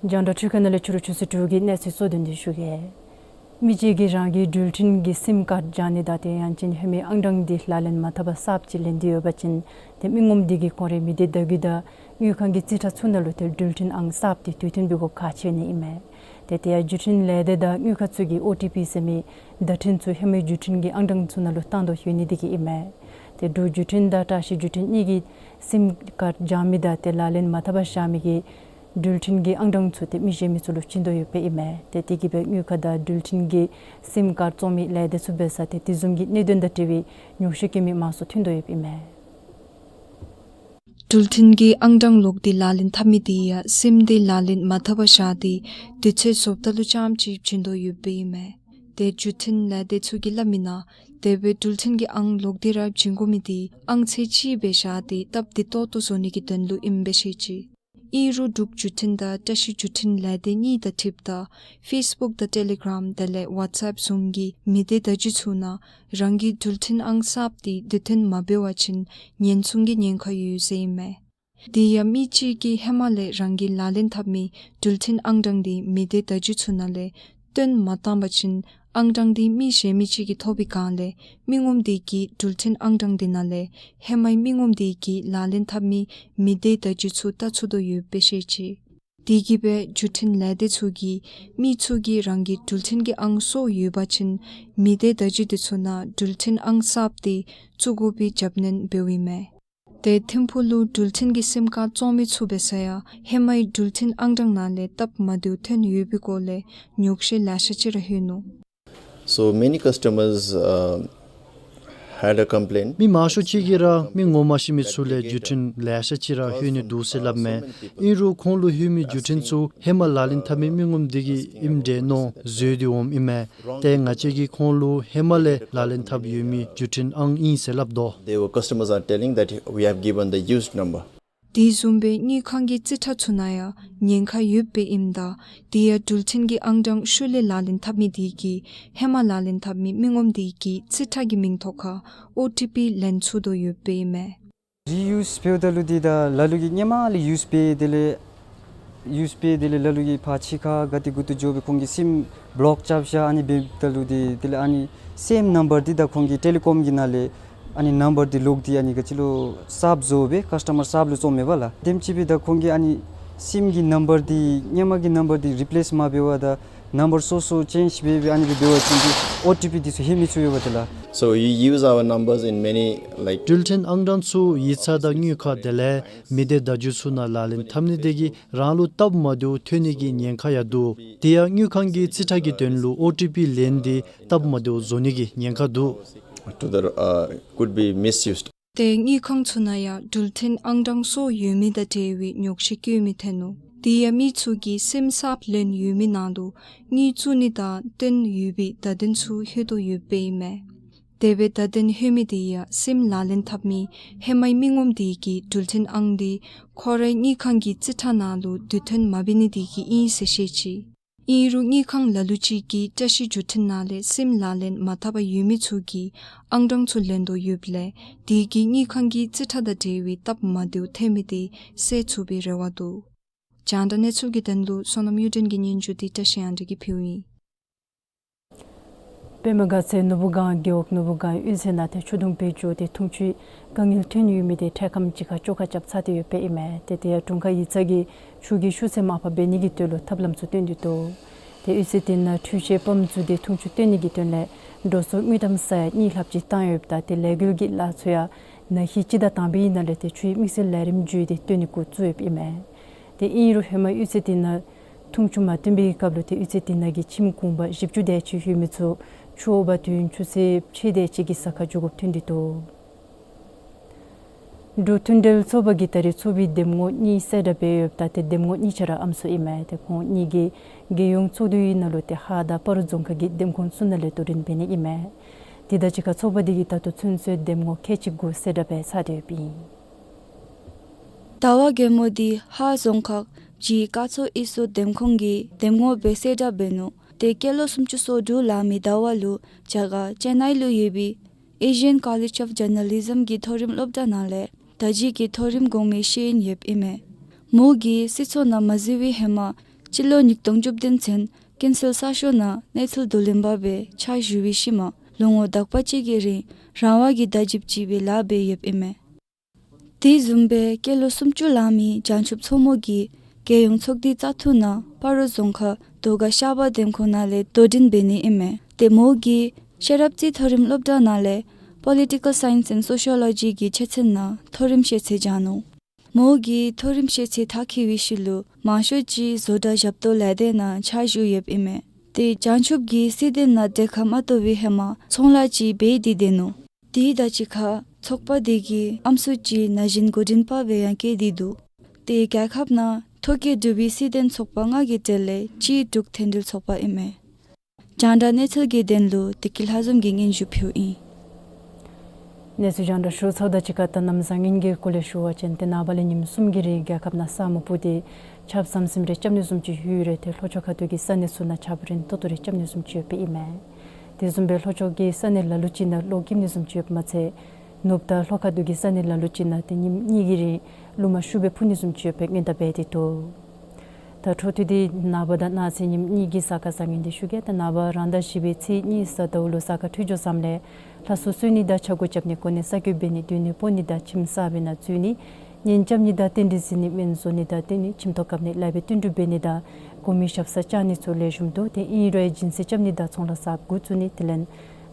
རྒྱང་བསྒྲགས་འཕྲུལ་ཁང་ནང་ལས་ཕྱི་རུ་ཆུ་ཚོད་དྲུག་གི་གནས་ཚུལ་གཙོ་དོན་འདི་ཞུ་གེ། མི་གཅིག་གིས་རང་གི་འགྲུལ་འཕྲིན་གྱི་སིམ་ཀཱརཌ་བཞག་ནི་དང་དེ་ཡང་ཅིན་ཧེ་མའི་ཨང་གྲངས་འདི་ལག་ལེན་མ་འཐབ་པར་གསརཔ་ཅིག་ལེན་ཏེ་ཡོད་པ་ཅིན་ཏེ་མི་ངོམ་འདི་གིས་ཁོང་རའི་མི་སྡེ་བརྡ་བརྒྱུད་དང་དངུལ་ཁང་གི་རྩིས་ཁྲ་ཚུ་ནང་ལུ་ཏེ་འགྲུལ་འཕྲིན་ཨང་གསརཔ་འདི་དུས་མཐུན་འབད་དགོཔ་ཁག་ཆེ་ནི་ཨིན་མས། ཏེ་དེ་ཡང་བརྒྱུད་འཕྲིན་ལས་སྡེ་དང་དངུལ་ཁང་ཚུ་གིས་ཨོ་ཊི་པི་ཟེར་མི་བརྡ་འཕྲིན་ཚུ་ཧེ་མའི་བརྒྱུད་འཕྲིན་གྱི་ཨང་གྲངས་ཚུ་ནང་ལུ་བཏང་དོ་ཡོད་ནི་འདི་གིས་ཨིན་མས། ཏེ་འབྲུག་བརྒྱུད་འཕྲིན་དང་བཀྲ་ཤིས་བརྒྱུད་འཕྲིན་གཉིས་ཀྱིས་སིམ་ཀཱརཌ་བཞག་མི་དང་ཏེ་ལག་ལེན་མ་འཐབ་པར་བཞག་མི་གི་འགྲུལ་འཕྲིན་གྱི་ཨང་གྲངས་ཚུ་ཏེ་མི་གཞན་མི་ཚུ་ལུ་བྱིན་དོ་ཡོདཔ་ཨིན་མས། ཏེ་དེ་གིས་སྦེ་དངུལ་ཁང་དང་འགྲུལ་འཕྲིན་གྱི་སིམ་ཀཱརཌ་བཙོང་མི་ལས་སྡེ་ཚུ་འབད་སར་ཏེ་དེ་བཟུམ་གྱི་གནད་དོན་དང་འབྲེལ་བའི་ཉོགས་བཤད་བཀོད་མི་མང་སུ་ཐོན་དོ་ཡོདཔ་ཨིན་མས། འགྲུལ་འཕྲིན་གྱི་ཨང་གྲངས་ལོག་སྟེ་ལག་ལེན་འཐབ་མི་དེ་ཡང་སིམ་དེ་ལག་ལེན་མ་འཐབ་པར་བཞག་སྟེ་དུས་ཚོད་རྫོགསཔ་ད་ལུ་རྐྱངམ་ཅིག་བྱིན་དོ་ཡོདཔ་ཨིན་མས། ཏེ་བརྒྱུད་འཕྲིན་ལས་སྡེ་ཚུ་གིས་སླབ་མི་ནང་དེ་སྦེ་འགྲུལ་འཕྲིན་གྱི་ཨང་ལོག་སྟེ་ར་བྱིན་དགོ་མི་དེ་ཨང་ཚད་གཅིག་སྦེ་བཞག་སྟེ་སྟབས་བདེ་ཏོག་ཏོ་བཟོ་ནི་གི་དོན་ལུ་ཨིནམ་སྦེ་བཤད་ཅི། ཨིན་རུང་འབྲུག་བརྒྱུད་འཕྲིན་དང་བཀྲ་ཤིས་བརྒྱུད་འཕྲིན་ལས་སྡེ་གཉིས་དང་འཁྲིལཝ་ད་ཕེསི་བུཀ་དང་ཊེ་ལི་གརམ་དེ་ལས་ཝཊས་ཨེཔ་བཟུམ་གྱི་མི་སྡེ་བརྡ་བརྒྱུད་ཚུ་ནང་རང་གི་འགྲུལ་འཕྲིན་ཨང་གསརཔ་དེ་དུས་མཐུན་མ་འབད་བ་ཅིན་ཉེན་སྲུང་གི་ཉེན་ཁ་ཡོད་ཟེར་ཨིན་མས། དེ་ཡང་མི་གཅིག་གིས་ཧེ་མ་ལས་རང་གིས་ལག་ལེན་འཐབ་མི་འགྲུལ་འཕྲིན་ཨང་གྲངས་དེ་མི་སྡེ་བརྡ་བརྒྱུད་ཚུ་ནང་ལས་བཏོན་མ་བཏང་པ་ཅིན་ཨང་གྲངས་དེ་མི་གཞན་མི་གཅིག་གིས་ཐོབ་པའི་སྒང་ལས་མི་ངོམ་དེ་གིས་འགྲུལ་འཕྲིན་ཨང་གྲངས་དེ་ནང་ལས་ཧེ་མའི་མི་ངོམ་དེ་གིས་ལག་ལེན་འཐབ་མི་མི་སྡེ་བརྡ་བརྒྱུད་ཚུ་བལྟ་ཚུགས་དོ་ཡོདཔ་སྦེ་བཤད་ཅི། དེ་གིས་སྦེ་བརྒྱུད་འཕྲིན་ལས་སྡེ་ཚུ་གིས་མི་ཚུ་གིས་རང་གི་འགྲུལ་འཕྲིན་གྱི་ཨང་སོར་ཡོད་པ་ཅིན་མི་སྡེ་བརྡ་བརྒྱུད་དེ་ཚུ་ནང་འགྲུལ་འཕྲིན་ཨང་གསརཔ་དེ་བཙུགས་དགོ་པའི་རྒྱབ་སྣོན་འབདཝ་ཨིན་མས། ཏེ་ཐིམ་ཕུག་ལུ་འགྲུལ་འཕྲིན་གྱི་སིམ་ཀཱརཌ་བཙོང་མི་ཚུ་འབད་སར་ཡང་ཧེ་མའི་འགྲུལ་འཕྲིན་ཨང་གྲངས་ནང་ལས་སྟབས་མ་བདེཝ་ཐོན་ཡོད་པའི་སྐོར་ལས་ཉོགས་བཤད་ལེ་ཤ་ཅིག་ར་ལྷོད་ནུག། So many customers, uh, had a complaint. མི་མང་ཤོས་ཅིག་གིས་ར་མི་ངོ་མ་ཤེས་མི་ཚུ་ལས་བརྒྱུད་འཕྲིན་ལེ་ཤ་ཅིག་ར་ལྷོད་ནི་འདུག་ཟེར་སླབ་མས། ཨིན་རུང་ཁོང་ལུ་ལྷོད་མི་བརྒྱུད་འཕྲིན་ཚུ་ཧེ་མ་ལག་ལེན་འཐབ་མི་མི་ངོམ་དེ་གི་ཨིནམ་འདྲས་མནོ་འཛོལ་ཏེ་འོངམ་ཨིན་མས། ཏེ་ང་བཅས་ཀྱིས་ཁོང་ལུ་ཧེ་མ་ལས་ལག་ལེན་འཐབ་ཡོད་མི་བརྒྱུད་འཕྲིན་ཨང་ཨིན་ཟེར་སླབ་དོ། They were, customers are telling that we have given the used number. དེ་བཟུམ་སྦེ་དངུལ་ཁང་གི་རྩིས་ཁྲ་ཚུ་ནང་ཡང་ཉེན་ཁ་ཡོདཔ་སྦེ་ཨིནམ་ད་དེ་ཡང་འགྲུལ་འཕྲིན་གྱི་ཨང་གྲངས་ཤུལ་ལས་ལག་ལེན་འཐབ་མི་དེ་གིས་ཧེ་མ་ལག་ལེན་འཐབ་མི་མི་ངོམ་དེ་གི་རྩིས་ཁྲ་གི་མིང་ཐོག་ཁར་ཨོ་ཊི་པི་ལེན་ཚུགས་དོ་ཡོདཔ་སྦེ་ཨིན་མས། རི་ཡུསི་འབདཝ་ད་ལུ་འདི་ད་ལ་ལུ་གིས་ཧེ་མ་ལས་ཡུསི་འབད་དེ་ལས་ཡུསི་འབད་དེ་ལས་ལ་ལུ་གིས་ཕར་ཕྱི་ཁར་ག་ཏེ་གུ་ཏེ་འགྱོ་སྦེ་ཁོང་གིས་སིམ་བློཀ་རྐྱབ་བཞག། ཨ་ནི་འབདཝ་ད་ལུ་འདི་དེ་ལས་ཨ་ནི་སེམ་ནམ་བར་འདི་ད་ཁོང་གིས་ཊེ་ལི་ཀོམ་གྱི་ནང་ལས་ཨ་ནི་ནམ་བར་འདི་ལོག་སྟེ་ཨ་ནི་ག་ཅི་ལོ་གསརཔ་བཟོ་སྦེ་ཀཱསི་ཊ་མར་གསརཔ་ལུ་བཙོང་མས་པ་ལགས། དེམ་ཅིག་སྦེ་ད་ཁོང་གིས་ཨ་ནི་སིམ་གྱི་ནམ་བར་འདི་ཧེ་མ་གི་ནམ་བར་འདི་རི་པི་ལེསི་མ་འབད་བར་ད་ནམ་བར་སོ་སོ་ཅེནཇི་འབད་སྦེ་ཨ་ནི་སྦེ་འབད་བ་ཅིན་འདི་ཨོ་ཊི་པི་འདི་ཚུ་ལྷོད་མི་ཚུགས་ཡོདཔ་ད་ལགས། So you use our numbers in many, like འགྲུལ་འཕྲིན་ཨང་གྲངས་ཚུ་ཡིག་ཚང་དང་དངུལ་ཁང་དེ་ལས་མི་སྡེ་བརྡ་བརྒྱུད་ཚུ་ནང་ལག་ལེན་འཐབ་ནི་དེ་གིས་རང་ལུ་སྟབས་མ་བདེཝ་ཐོན་ནི་གི་ཉེན་ཁ་ཡང་འདུག། དེ་ཡང་དངུལ་ཁང་གི་རྩིས་ཁྲ་གི་དོན་ལུ་ཨོ་ཊི་པི་ལེན་ཏེ་སྟབས་མ་བདེཝ་བཟོ་ནི་གི་ཉེན་ཁ་འདུག། To the, uh, could be misused. ཏེ་དངུལ་ཁང་ཚུ་ནང་ཡང་འགྲུལ་འཕྲིན་ཨང་གྲངས་སོར་ཡོད་མི་དང་འབྲེལ་བའི་ཉོགས་བཤད་བཀོད་མི་ཐོན་ནུག། དེ་ཡང་མི་ཚུ་གིས་སིམ་གསརཔ་ལེན་ཡོད་མི་ནང་ལུ་དངུལ་བཙུགས་ནི་དང་བཏོན་ཡོད་པའི་བརྡ་དོན་ཚུ་ལྷོད་དོ་ཡོདཔ་སྦེ་ཨིན་མས། དེ་སྦེ་བརྡ་དོན་ལྷོད་མི་དེ་ཡང་སིམ་ལག་ལེན་འཐབ་མི་ཧེ་མའི་མི་ངོམ་དེ་གིས་འགྲུལ་འཕྲིན་ཨང་དེ་ཁོ་རའི་དངུལ་ཁང་གི་རྩིས་ཁྲ་ནང་ལུ་དུས་ཐོན་མ་འབད་ནི་དེ་གིས་ཨིན་ཟེར་བཤད་ཅི། ཨིན་རུང་དངུལ་ཁང་ལ་ལུ་ཅིག་གིས་བཀྲ་ཤིས་བརྒྱུད་འཕྲིན་ནང་ལས་སིམ་ལག་ལེན་མ་འཐབ་པར་ཡོད་མི་ཚུ་གིས་ཨང་གྲངས་ཚུ་ལེན་དོ་ཡོདཔ་ལས་དེ་གིས་དངུལ་ཁང་གི་རྩིས་ཁྲ་དང་འབྲེལ་བའི་སྟབས་མ་བདེཝ་ཐོན་མི་དེ་སེལ་ཚུགས་པའི་རེ་བ་འདུག། རྒྱང་བསྒྲགས་གནས་ཚུལ་གྱི་དོན་ལུ་བསོད་ནམས་གཡུ་སྒྲོན་གྱི་སྙན་ཞུ་དེ་བཀྲ་ཤིས་དབང་འདུས་ཀྱིས་ཕུལཝ་ཨིན། པདྨ་དགའ་ཚལ་ནོར་བུ་སྒང་རྒེད་འོག་ནོར་བུ་སྒང་གཡུས་ཚན་ནང་ཏེ་ཆུ་དུང་སྦེ་འགྱོ་སྟེ་འཐུང་ཆུའི་དཀའ་ངལ་ཐོན་ཡོད་མི་དེ་འཕྲལ་ཁམས་ཅིག་ཁར་བཅོ་ཁ་རྐྱབ་ཚར་ཏེ་ཡོདཔ་སྦེ་ཨིན་མས། ཏེ་དེ་ཡང་དྲུང་ཁག་ཡིག་ཚང་གིས་ཆུ་གི་ཤུགས་ཚད་མར་ཕབ་འབད་ནི་གི་དོན་ལུ་ཐབས་ལམ་ཚུ་སྟོན་ཏེ་འདུག། ཏེ་གཡུས་ཚན་དེ་ནང་འཕྲུལ་ཆས་པམཔ་བཙུགས་ཏེ་འཐུང་ཆུ་བཏོན་ནི་གི་དོན་ལས་འགྲོ་སོང་དངུལ་ཀྲམ་ས་ཡ་གཉིས་ལྷགཔ་ཅིག་བཏང་ཡོདཔ་ད་ཏེ་ལས་འགུལ་གྱི་ལཱ་ཚུ་ཡང་ན་ཧིང་སྤྱི་ཟླ་དང་པའི་ནང་ལས་ཏེ་ཆུའི་དམིགས་བསལ་ལས་རིམ་བརྒྱུད་དེ་བཏོན་ནི་འགོ་བཙུགས་ཡོདཔ་ཨིན་མས། ཏེ་ཨིན་རུང་ཧེ་མ་གཡུས་ཚན་དེ་ནང་འཐུང་ཆུ་མ་བཏོན་པའི་སྐབས་ལུ་ཏེ་གཡུས་ཚན་དེ་ནང་གི་ཁྱིམ་གུང་པ་བཞི་བཅུ་དེ་ཅིག་ཡོད་མི་ཚུ་ཆུ་འབབ་དུས་ཆུ་ཚོད་ཕྱེད་དེ་ཅིག་གི་ས་ཁར་འགྱོ་དགོཔ་ཐོན་ཏེ་འདུག། འབྲུག་མཐུན་འབྲེལ་ཚོགས་པ་གིས་ད་རེས་ཚོགས་པའི་འདེམས་ངོ་གཉིས་གསལ་བསྒྲགས་འབད་ཡོདཔ་ད་ཏེ་འདེམས་ངོ་གཉིས་ཆ་ར་ཨམ་སྲུ་ཨིན་མས། ཏེ་ཁོང་གཉིས་ཀྱིས་རྒྱལ་ཡོངས་ཚོགས་འདུའི་ནང་ལུ་ཏེ་ཧཱ་དང་སྤ་རོ་རྫོང་ཁག་གི་འདེམས་ཁོངས་ཚུ་ནང་ལས་དོ་འགྲན་འབད་ནི་ཨིན་མས། དེ་དང་གཅིག་ཁར་ཚོགས་པ་དེ་གིས་ད་ལྟོ་ཚུན་ཚོད་འདེམས་ངོ་ཁལ་གཅིག་དགུ་གསལ་བསྒྲགས་འབད་ཚར་ཏེ་ཡོདཔ་ཨིན། ཟླ་བ་གེ་མོ་འདི་ཧཱ་རྫོང་ཁག་ཇི་སྐར་ཚོགས་གཡུས་ཚོགས་འདེམས་ཁོངས་ཀྱི་འདེམས་ངོ་སྦེ་གསལ་བསྒྲགས་འབད་ནུག། ཏེ་སྐྱེས་ལོ་སུམ་ཅུ་སོ་དྲུག་ལང་མི་ཟླ་བ་ལུ་རྒྱ་གར་ཅེ་ནའི་ལུ་ཡོད་པའི་Asian College of Journalism གི་མཐོ་རིམ་སློབ་གྲྭ་ནང་ལས་དར་རྒྱས་ཀྱི་མཐོ་རིམ་གོང་མའི་ཤེས་ཡོན་ཡོདཔ་ཨིན་མས། མོ་གིས་སྲིད་ཚོགས་ནང་མ་འཛུལ་བའི་ཧེ་མ་སྤྱི་ལོ་ཉིས་སྟོང་བཅུ་བདུན་ཚུན་ཀུན་གསལ་གསར་ཤོག་ནང་གནས་ཚུལ་བསྡུ་ལེན་པ་སྦེ་ཕྱག་ཞུ་བའི་ཤུལ་མ་ལོ་ངོ་དག་པ་ཅིག་གི་རིང་རང་དབང་གི་བརྡ་བརྒྱུདཔ་ཅིག་སྦེ་ལཱ་འབད་ཡོདཔ་ཨིན་མས། དེ་བཟུམ་སྦེ་སྐྱེས་ལོ་སུམ་ཅུ་ལང་མི་བྱང་ཆུབ་མཚོ་མོ་གིས་རྒྱལ་ཡོངས་ཚོགས་སྡེའི་བཙག་འཐུ་ནང་སྤ་རོ་རྫོང་ཁག་རྡོ་དཀར་ཤར་པ་འདེམས་ཁོངས་ནང་ལས་དོ་འགྲན་འབད་ནི་ཨིན་མས། ཏེ་མོ་གིས་ཤེས་རབ་རྩེ་མཐོ་རིམ་སློབ་གྲྭ་ནང་ལས་Political Science and Sociology གི་ཆོས་ཚན་ནང་མཐོ་རིམ་ཤེས་ཚད་སྦྱངས་ནུག། མོ་གིས་མཐོ་རིམ་ཤེས་ཚད་མཐར་འཁྱོལ་བའི་ཤུལ་ལུ་མང་ཤོས་ཅིག་བཟོ་གྲྭ་ཞབས་ཏོག་ལས་སྡེ་ནང་ཕྱག་ཞུ་ཡོདཔ་ཨིན་མས། ཏེ་བྱང་ཆུབ་ཀྱིས་སྲིད་དོན་ནང་དེ་ཁར་མ་གཏོགས་པའི་ཧེ་མ་ཚོང་ལཱ་ཅིག་འབད་དེ་སྡོད་ནུག། དེ་དང་གཅིག་ཁར་ཚོགས་པ་དེ་གིས་ཨམ་སྲུ་ཅིག་ན་གཞོན་འགོ་འདྲེན་པ་སྦེ་ཡང་བསྐོས་ཏེ་འདུག། ཏེ་རྒྱལ་ཁབ་ནང་ཐོ་བཀོད་གྲུབ་པའི་སྲིད་དོན་ཚོགས་པ་ལྔ་གི་གྲས་ལས་གཅིག་འབྲུག་མཐུན་འབྲེལ་ཚོགས་པ་ཨིན་མས། རྒྱང་བསྒྲགས་གནས་ཚུལ་གྱི་དོན་ལུ་བདེ་སྐྱིད་ལྷ་འཛོམས་ཀྱིས་སྙན་ཞུ་ཕུལཝ་ཨིན། གནས་ཚུལ་རྒྱང་བསྒྲགས་ཞུ་ཚརཝ་དང་གཅིག་ཁར་ད་གནམ་བཟང་ངན་གྱི་སྐོར་ལས་ཞུ་བ་ཅིན་ཏེ་ནངས་པ་ལས་ཉིནམ་གསུམ་གྱི་རིང་རྒྱལ་ཁབ་ནང་ས་སྨུག་སྤུབས་ཏེ་ཆརཔ་ཟམ་ཟིམ་རེ་རྐྱབ་ནི་བཟུམ་ཅིག་ཡོད་རུང་ཏེ་ལྷོ་ཕྱོགས་ཁ་ཐུག་གི་ས་གནས་ཚུ་ནང་ཆརཔ་རན་ཏོག་ཏོ་རེ་རྐྱབ་ནི་བཟུམ་ཅིག་ཡོདཔ་ཨིན་མས། དེ་བཟུམ་སྦེ་ལྷོ་ཕྱོགས་ཀྱི་ས་གནས་ལ་ལུ་ཅིག་ནང་གློག་འཁྱིམ་ནི་བཟུམ་ཅིག་ཡོདཔ་མ་ཚད་ནུབ་དང་ལྷོ་ཁ་ཐུག་གི་ས་གནས་ལ་ལུ་ཅིག་ནང་ཏེ་ཉིནམ་གཉིས་ཀྱི་རིང་རླུང་མ་ཤུགས་སྦེ་འཕུ་ནི་བཟུམ་ཅིག་ཡོདཔ་སྦེ་སྔོན་བརྡ་འབད་དེ་འདུག། ད་འཕྲོ་མཐུད་དེ་ནངས་པ་དང་གནངས་ཚེ་ཉིནམ་གཉིས་ཀྱི་གཟའ་སྐར་བཟང་ངན་འདི་ཞུ་གེ། ད་ནངས་པ་རང་ཟླ་བཞི་པའི་ཚེས་གཉིས་གཟའ་ཟླཝ་ལུ་གཟའ་སྐར་འཕྲོད་སྦྱོར་བཟངམ་ལས་ལྷ་གསོལ་གསོལ་ནི་དང་ཕྱག་སྐོར་རྐྱབ་ནི་གོ་གནས་ས་བཀོད་འབད་ནི་སྡོད་གནས་སྤོ་ནི་དང་ཁྱིམ་གསར་པའི་ནང་འཛུལ་ནི་གཉེན་རྐྱབ་ནི་དང་རྟེན་འབྲེལ་བརྩི་ནི་སྨན་བཟོ་ནི་དང་བསྟེན་ནི་ཁྱིམ་ཐོག་བཀབ་ནི་ལཱ་འབད་བསྟུན་གྲོས་འབད་ནི་དང་གོང་མའི་ཞབས་སར་བཅར་ནི་ཚུ་ལེགས་ཤོམ་འདུག། ཏེ་ཨིན་རུང་སྦྱིན་སྲེག་རྐྱབ་ནི་དང་ཚོང་ལཱ་གསརཔ་འགོ་བཙུགས་ནི་དེ་ལས་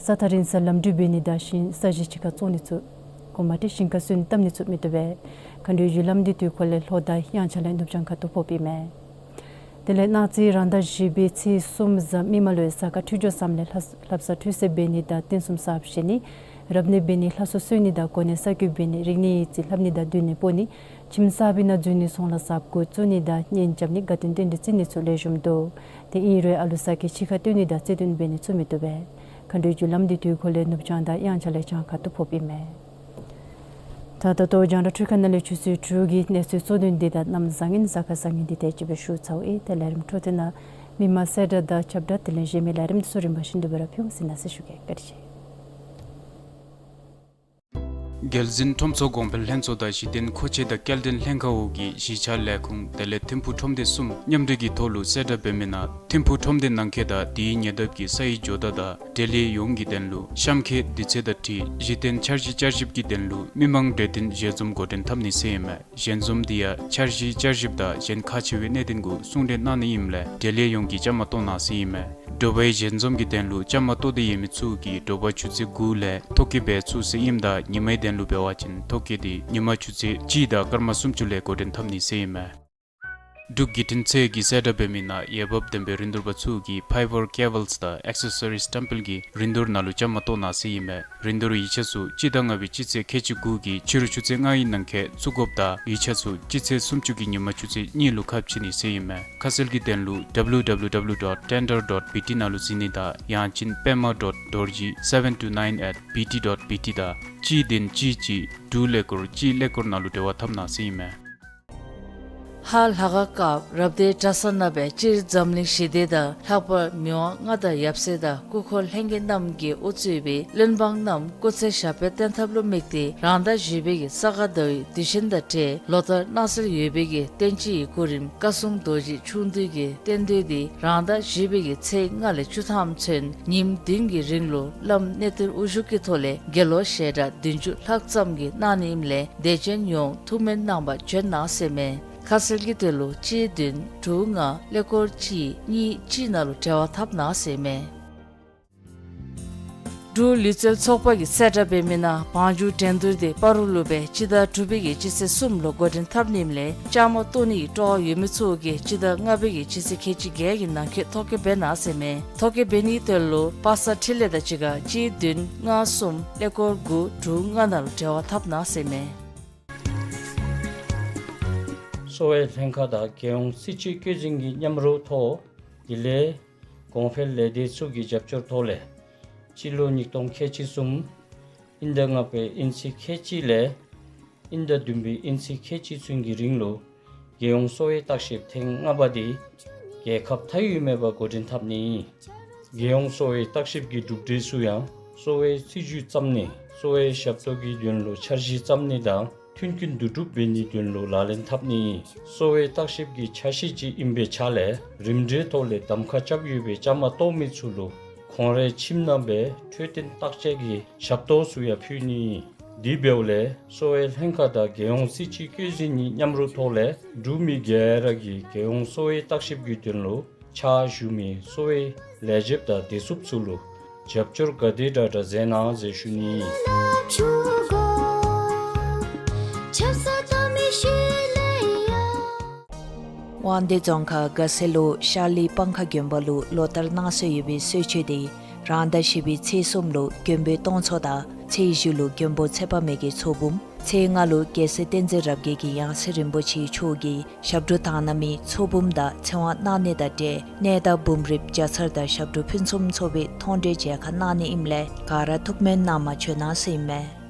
ས་ཐག་རིང་སར་ལམ་འགྲུལ་འབད་ནི་དང་ཞིང་ས་གཞི་ཕྱི་ཁར་བཙོང་ནི་ཚུ་གོ་མ་ཏེ་ཞིང་ཁར་སོན་བཏབ་ནི་ཚུ་མི་བཏུབ་པས། མཁའ་འགྲོའི་རྒྱུ་ལམ་འདི་དུས་འཁོར་ལས་ལྷོ་དང་དབྱངས་འཆར་ལས་ནུབ་བྱང་ཁ་ཐུག་ཕོགཔ་ཨིན་མས། དེ་ལས་གནངས་ཚེ་རང་ཟླ་བཞི་པའི་ཚེས་གསུམ་གཟའ་མིག་དམར་ལུ་གཟའ་སྐར་འཕྲོད་སྦྱོར་བཟངམ་ལས་ལྷ་ལྷ་བསངས་ཁྲུས་གསོལ་འབད་ནི་དང་རྟེན་གསུམ་གསརཔ་བཞེངས་ནི་རབ་གནས་འབད་ནི་ལྷ་གསོལ་གསོལ་ནི་དང་གོ་གནས་ས་བཀོད་འབད་ནི་རིག་གནས་ཡིག་རྩིས་ལྷབ་ནི་དང་སྡོད་གནས་སྤོ་ནི་ཁྱིམ་གསར་པའི་ནང་འཛུལ་ནི་ཚོང་ལཱ་གསརཔ་འགོ་བཙུགས་ནི་དང་གཉེན་རྐྱབ་ནི་དགའ་སྟོན་རྟེན་འབྲེལ་བརྩི་ནི་ཚུ་ལེགས་ཤོམ་འདུག། ཏེ་ཨིན་རུང་ཨ་ལུ་ཟ་མཁན་འཆི་ཁ་བཏོན་ནི་དང་བརྩེ་དུང་འབད་ནི་ཚུ་མི་བཏུབ་པས། མཁའ་འགྲོའི་རྒྱུ་ལམ་འདི་དུས་འཁོར་ལས་ནུབ་བྱང་དང་དབྱངས་འཆར་ལས་བྱང་ཁ་ཐུག་ཕོགཔ་ཨིན་མས། ད་ད་ལྟོ་རྒྱང་བསྒྲགས་འཕྲུལ་ཁང་ནང་ལས་ཆུ་ཚོད་དྲུག་གི་གནས་ཚུལ་གཙོ་དོན་འདི་དང་གནམ་བཟང་ངན་གཟའ་སྐར་བཟང་ངན་འདི་དེ་ཅིག་སྦེ་ཞུ་ཚརཝ་ཨིན། ཏེ་ལས་རིམ་འཕྲོ་མཐུད་ནང་མི་མང་གསལ་བསྒྲགས་དང་ཁྱབ་བསྒྲགས་དེ་ལས་གཞན་མི་ལས་རིམ་འདི་ཚུ་རིམ་པ་བཞིན་དུ་སྦེ་ར་ཕུལ་འོང་ཟེར་གནང་ཟེར་ཞུ་གེ། བཀའ་དྲིན་ཆེ། རྒྱལ་འཛིན་ཁྲོམ་ཚོགས་གོང་འཕེལ་ལྷན་ཚོགས་དང་གཞི་རྟེན་མཁོ་ཆས་དང་སྐྱེལ་འདྲེན་ལྷན་ཁག་འོག་གི་གཞིས་ཆགས་ལས་ཁུངས་དེ་ལས་ཐིམ་ཕུག་ཁྲོམ་སྡེ་གསུམ་མཉམ་འབྲེལ་གྱི་ཐོག་ལུ་གསལ་བསྒྲགས་འབད་མི་ནང་ཐིམ་ཕུག་ཁྲོམ་སྡེ་ནང་འཁོད་དང་དེའི་ཉེ་འདབས་ཀྱི་སའི་ཇོ་བདག་དང་འབྲེལ་ཡོད་ཡོངས་ཀྱི་དོན་ལུ་གཤམ་འཁོད་དུས་ཚོད་དང་འཁྲིལ་གཞི་རྟེན་འཆར་གཞི་བསྐྱར་ཞིབ་ཀྱི་དོན་ལུ་མི་མང་གྲོས་བསྟུན་ཞལ་འཛོམས་འགོ་འདྲེན་འཐབ་ནི་ཟེར་ཨིན་མས། ཞལ་འཛོམས་འདི་ཡང་འཆར་གཞི་བསྐྱར་ཞིབ་དང་གཞན་ཁག་ཆེ་བའི་གནད་དོན་གུ་གསུང་གྲོས་གནང་ནི་ཨིནམ་ལས་འབྲེལ་ཡོད་ཡོངས་ཀྱིས་བཅའ་མར་གཏོགས་གནང་ཟེར་ཨིན་མས། དྲོ་པའི་ཞལ་འཛོམས་ཀྱི་དོན་ལུ་བཅའ་མར་གཏོགས་ཏེ་ཡོད་མི་ཚུ་གིས་དྲོ་པ་ཆུ་ཚོད་དགུ་ལས་ཐོ་བཀོད་འབད་ཚུགས་ཟེར་ཨིནམ་ད་ཉིན་མའི་དོན་ལུ་འབད་བ་ཅིན་ཐོ་བཀོད་འདི་ཉིན་མ་ཆུ་ཚོད་གཅིག་དང་སྐར་མ་སུམ་ཅུ་ལས་འགོ་འདྲེན་འཐབ་ནི་ཟེར་ཨིན་མས། འབྲུག་བརྒྱུད་འཕྲིན་ཚད་ཀྱིས་གསལ་བསྒྲགས་འབད་མི་ནང་འོས་འབབ་ལྡན་པའི་རིན་བསྡུར་པ་ཚུ་གིས་ཕའི་བར་ཀེ་བཱལསི་དང་ཨེག་སེ་སོ་རིསི་བརྟན་པོ་གི་རིན་བསྡུར་ནང་ལུ་བཅའ་མར་གཏོགས་གནང་ཟེར་ཨིན་མས། རིན་བསྡུར་ཡིག་ཆ་ཚུ་སྤྱི་ཟླ་ལྔ་པའི་སྤྱི་ཚེས་ཁལ་གཅིག་དགུ་གི་ཕྱི་རུ་ཆུ་ཚོད་ལྔ་ཡི་ནང་འཁོད་བཙུགས་དགོཔ་དང་ཡིག་ཆ་ཚུ་སྤྱི་ཚེས་སུམ་ཅུ་གི་ཉིན་མ་ཆུ་ཚོད་གཉིས་ལུ་ཁ་ཕྱེ་ནི་ཟེར་ཨིན་མས། ཁ་གསལ་གྱི་དོན་ལུ་W W W dot tender dot B T ནང་ལུ་གཟིགས་ནི་དང་ཡང་ཅིན་པདྨ་dot dorji seven two nine at B T dot B T དང་གཅིག་བདུན་གཅིག་གཅིག་དྲུག་ཀླད་ཀོར་གཅིག་ཀླད་ཀོར་ནང་ལུ་འབྲེལ་བ་འཐབ་གནང་ཟེར་ཨིན་མས། ཧཱ་ལྷ་ཁང་སྐབས་རབ་སྡེའི་གྲྭ་ཚང་ནང་སྦེ་སྤྱིར་འཛམ་གླིང་ཞི་བདེ་དང་ལྷག་པར་མི་དབང་མངའ་བདག་ཡབ་སྲས་དང་སྐུ་འཁོར་ལྷན་རྒྱས་རྣམས་ཀྱིས་དབུ་གཙོས་པའི་བློན་འབངས་རྣམས་སྐུ་ཚེ་ཞབས་པད་བརྟན་ཐབས་ལུ་དམིགས་ཏེ་རང་ཟླ་བཞི་པའི་གི་ས་ག་ཟླ་བའི་དུས་ཆེན་དང་འབྲེལ་ལོ་ལྟར་གནང་སྲོལ་ཡོད་པའི་གི་བསྟན་སྤྱི་གི་སྐུ་རིམ་བཀའ་སྲུང་རྡོ་རྗེ་འཆང་འདུས་ཀྱི་རྟེན་མདོ་འདི་རང་ཟླ་བཞི་པའི་གི་ཚེས་ལྔ་ལས་བཅུ་ཐམ་ཚུན་ཉིནམ་བདུན་གྱི་རིང་ལུ་བླམ་གནས་བརྟན་དབུ་བཞུགས་ཀྱི་ཐོག་ལས་དགེ་སློང་ཞལ་གྲངས་བདུན་ཅུ་ལྷག་ཙམ་གྱིས་གནང་ནི་ཨིནམ་ལས་དད་ཅན་ཡོངས་ཐུགས་སྨོན་གནང་བར་བྱོན་གནང་ཟེར་མས། ཁ་གསལ་གྱི་དོན་ལུ་གཅིག་བདུན་དྲུག་ལྔ་ཀླད་ཀོར་གཅིག་གཉིས་གཅིག་ནང་ལུ་འབྲེལ་བ་འཐབ་གནང་ཟེར་མས། འབྲུག་ལུས་རྩལ་ཚོགས་པ་གིས་གསལ་བསྒྲགས་འབད་མི་ནང་བང་རྒྱུག་འགྲན་བསྡུར་འདི་སྤ་རོ་ལུ་སྦེ་སྤྱི་ཟླ་དྲུག་པའི་གི་སྤྱི་ཚེས་གསུམ་ལུ་འགོ་འདྲེན་འཐབ་ནི་ཨིནམ་ལས་བཅའ་མར་གཏོགས་ནི་གི་སྤྲོ་བ་ཡོད་མི་ཚུ་གིས་སྤྱི་ཟླ་ལྔ་པའི་གི་སྤྱི་ཚེས་ཁལ་གཅིག་བརྒྱད་ཀྱི་ནང་འཁོད་ཐོ་བཀོད་འབད་གནང་ཟེར་མས། ཐོ་བཀོད་འབད་ནིའི་དོན་ལུ་པ་སངས་འཕྲིན་ལས་དང་གཅིག་ཁར་གཅིག་བདུན་ལྔ་གསུམ་ཀླད་ཀོར་དགུ་དྲུག་ལྔ་ནང་ལུ་འབྲེལ་བ་འཐབ་གནང་ཟེར་མས། གསོ་བའི་ལྷན་ཁག་དང་རྒྱལ་ཡོངས་སྲིད་བྱུས་བཀོད་འཛིན་གྱི་མཉམ་རོགས་ཐོག་དེ་ལས་གོང་འཕེལ་ལས་སྡེ་ཚུ་གི་རྒྱབ་སྐྱོར་ཐོག་ལས་སྤྱི་ལོ་ཉིས་སྟོང་ཁལ་གཅིག་གསུམ་དབྱིན་ཟླ་ལྔ་པའི་དབྱིན་ཚེས་ཁལ་གཅིག་ལས་དབྱིན་ཟླ་བདུན་པའི་དབྱིན་ཚེས་ཁལ་གཅིག་ཚུན་གྱི་རིང་ལུ་རྒྱལ་ཡོངས་གསོ་བའི་བརྟག་ཞིབ་ཐེངས་ལྔ་པ་དེ་རྒྱལ་ཁབ་མཐའ་དབུས་མེད་པར་འགོ་འདྲེན་འཐབ་ནི། རྒྱལ་ཡོངས་གསོ་བའི་བརྟག་ཞིབ་ཀྱི་གྲུབ་འབྲས་ཚུ་ཡང་གསོ་བའི་སྲིད་བྱུས་བརྩམ་ནི་གསོ་བའི་ཞབས་ཏོག་གི་དོན་ལུ་འཆར་གཞི་བརྩམ་ནི་དང་མཐུན་རྐྱེན་བསྡུ་སྒྲུབ་འབད་ནིའི་དོན་ལུ་ལག་ལེན་འཐབ་ནི། གསོ་བའི་བརྟག་ཞིབ་ཀྱི་ཆ་ཤས་ཅིག་ཨིན་པའི་ཆ་ལས་རིམ་གྲོའི་ཐོག་ལས་གདམ་ཁ་རྐྱབ་ཡོད་པའི་བཅའ་མར་གཏོགས་མི་ཚུ་ལུ་ཁོང་རའི་ཁྱིམ་ནང་སྦེ་འཕྲོད་བསྟེན་བརྟག་དཔྱད་ཀྱི་ཞབས་ཏོག་ཚུ་ཡང་ཕུལ་ནི། དེ་འབདཝ་ལས་གསོ་བའི་ལྷན་ཁག་དང་རྒྱལ་ཡོངས་སྲིད་བྱུས་བཀོད་འཛིན་གྱི་མཉམ་རོགས་ཐོག་ལས་འབྲུག་མི་ག་ར་གིས་རྒྱལ་ཡོངས་གསོ་བའི་བརྟག་ཞིབ་ཀྱི་དོན་ལུ་ཕྱག་ཞུ་མི་གསོ་བའི་ལས་བྱེདཔ་དང་བདེ་སྲུངཔ་ཚུ་ལུ་རྒྱབ་སྐྱོར་ག་དེ་དྲག་དྲག་མཛད་གནང་ཟེར་ཞུ་ནི། དབང་འདུས་རྫོང་ཁག་དགའ་སེ་ལུ་ཤར་གླིང་སྤང་ཁ་དགོན་པ་ལུ་ལོ་ལྟར་གནང་སྲོལ་ཡོད་པའི་གསོལ་མཆོད་དེ་རང་ཟླ་བཞི་པའི་ཚེས་གསུམ་ལུ་མགོན་པོའི་སྟོང་ཚོགས་དང་ཚེས་བཞི་ལུ་མགོན་པོ་ཚེ་དཔག་མེད་ཀྱི་ཚོགས་འབུམ། ཚེས་ལྔ་ལུ་རྒྱལ་སྲས་བསྟན་འཛིན་རབ་རྒྱས་ཀྱི་ཡང་སྲིད་རིན་པོ་ཆེ་མཆོག་གིས་ཞབས་དྲུང་དག་སྣང་མའི་ཚོགས་འབུམ་དང་ཚེ་དབང་གནང་ནི་དང་འབྲེལ་གནས་བདག་འབུམ་རམས་རྒྱ་ཚར་དང་ཞབས་དྲུང་ཕུན་སུམ་ཚོགས་པའི་མཐོང་གྲོལ་མཇལ་ཁ་གནང་ནི་ཨིནམ་ལས་ག་ར་ཐུགས་སྨོན་གནང་མ་བྱོན་གནང་ཟེར་ཨིན་མས།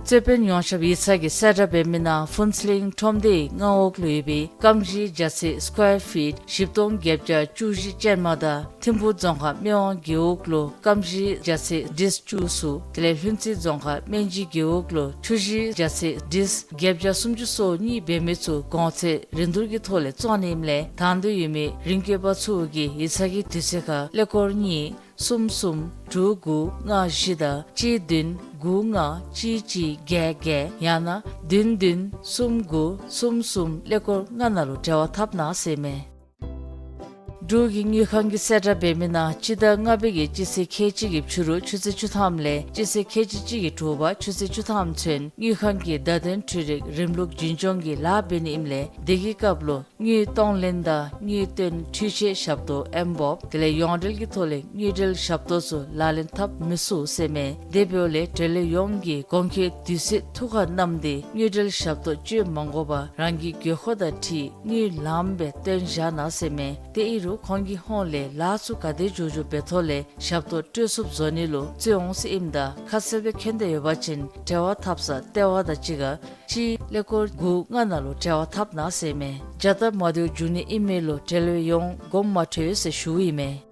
རྩོད་དཔོན་ཡོངས་ཁྱབ་ཡིག་ཚང་གིས་གསལ་བསྒྲགས་འབད་མི་ནང་ཕུན་ཚོགས་གླིང་ཁྲོམ་སྡེའི་མངའ་འོག་ལུ་ཡོད་པའི་སྐམ་ཞིང་རྒྱ་ཚད་སི་ཀོ་ཡར་ཕིཊ་བཞི་སྟོང་བརྒྱད་བརྒྱ་བཅུ་བཞི་ཅན་མ་དང་ཐིམ་ཕུག་རྫོང་ཁག་སྨད་ཝང་རྒེད་འོག་ལུ་སྐམ་ཞིང་རྒྱ་ཚད་ཌིསི་བཅུ་གསུམ། དེ་ལས་ལྷུན་རྩེ་རྫོང་ཁག་སྨན་སྦྱིས་རྒེད་འོག་ལུ་ཆུ་ཞིང་རྒྱ་ཚད་ཌིསི་བརྒྱད་བརྒྱ་སུམ་ཅུ་སོ་གཉིས་འབད་མི་ཚུ་གོང་ཚད་རིན་བསྡུར་གྱི་ཐོག་ལས་བཙོང་ནི་ཨིནམ་ལས་དང་འདོད་ཡོད་མི་རིན་བཀོད་པ་ཚུ་གིས་ཡིག་ཚང་གི་དུས་ཚོད་ཁར་ཀླད་ཀོར་གཉིས་གསུམ་གསུམ་དྲུག་དགུ་ལྔ་བཞི་དང་གཅིག་བདུན་དགུ་ལྔ་གཅིག་གཅིག་བརྒྱད་བརྒྱད་ཡང་ན་བདུན་བདུན་གསུམ་དགུ་གསུམ་གསུམ་ཀླད་ཀོར་ལྔ་ནང་ལུ་འབྲེལ་བ་འཐབ་གནང་ཟེར་ཨིན་མས། འབྲུག་གི་དངུལ་ཁང་གིས་གསལ་བསྒྲགས་འབད་མི་ནང་སྤྱི་ཟླ་ལྔ་པའི་གི་སྤྱི་ཚེས་ཁལ་གཅིག་གི་ཕྱི་རུ་ཆུ་ཚོད་བཅུ་ཐམ་ལས་སྤྱི་ཚེས་ཁལ་གཅིག་གཅིག་གི་དྲོ་པ་ཆུ་ཚོད་བཅུ་ཐམ་ཚུན་དངུལ་ཁང་གི་བརྡ་དོན་འཕྲུལ་རིག་རིམ་ལུགས་རྒྱུན་སྐྱོང་གི་ལཱ་འབད་ནི་ཨིནམ་ལས་དེ་གི་སྐབས་ལུ་དངུལ་གཏོང་ལེན་དང་དངུལ་བཏོན་འཕྲུལ་ཆས་ཞབས་ཏོག་ཨེམ་བོབ་དེ་ལས་ཡོངས་འབྲེལ་གྱི་ཐོག་ལས་དངུལ་འབྲེལ་ཞབས་ཏོག་ཚུ་ལག་ལེན་འཐབ་མི་ཚུགས་ཟེར་ཨིན་མས། དེ་འབདཝ་ལས་འབྲེལ་ཡོད་ཡོངས་ཀྱིས་གོང་འཁོད་དུས་ཚོད་ཐུགས་ཁར་བསྣམས་ཏེ་དངུལ་འབྲེལ་ཞབས་ཏོག་སྤྱོད་མ་དགོ་པར་རང་གི་དགོས་མཁོ་དང་འཁྲིལ་དངུལ་ལངམ་སྦེ་བཏོན་བཞག་གནང་ཟེར་ཨིན་མས། དེ་ཨིན་རུང་ཁོང་གི་ཧོངས་ལས་ལཱ་ཚུ་ག་དེ་མགྱོགས་མགྱོགས་འབད་ཐོག་ལས་ཞབས་ཏོག་སྤྲོད་ཚུགསཔ་བཟོ་ནི་ལུ་བརྩོན་འོང་ཟེར་ཨིནམ་ད་ཁ་གསལ་སྦེ་མཁྱེན་འདོད་ཡོད་པ་ཅིན་འབྲེལ་བ་འཐབ་ས་ལྟེ་བ་དང་གཅིག་ཁར་གཅིག་ཀླད་ཀོར་དགུ་ལྔ་ནང་ལུ་འབྲེལ་བ་འཐབ་གནང་ཟེར་ཨིན་མས། བྱ་སྟབས་མ་བདེཝ་འབྱུང་ནི་ཨིན་མས་ལུ་འབྲེལ་ཡོད་ཡོངས་དགོངསམ་མ་ཁྲེལ་ཟེར་ཞུཝ་ཨིན་མས།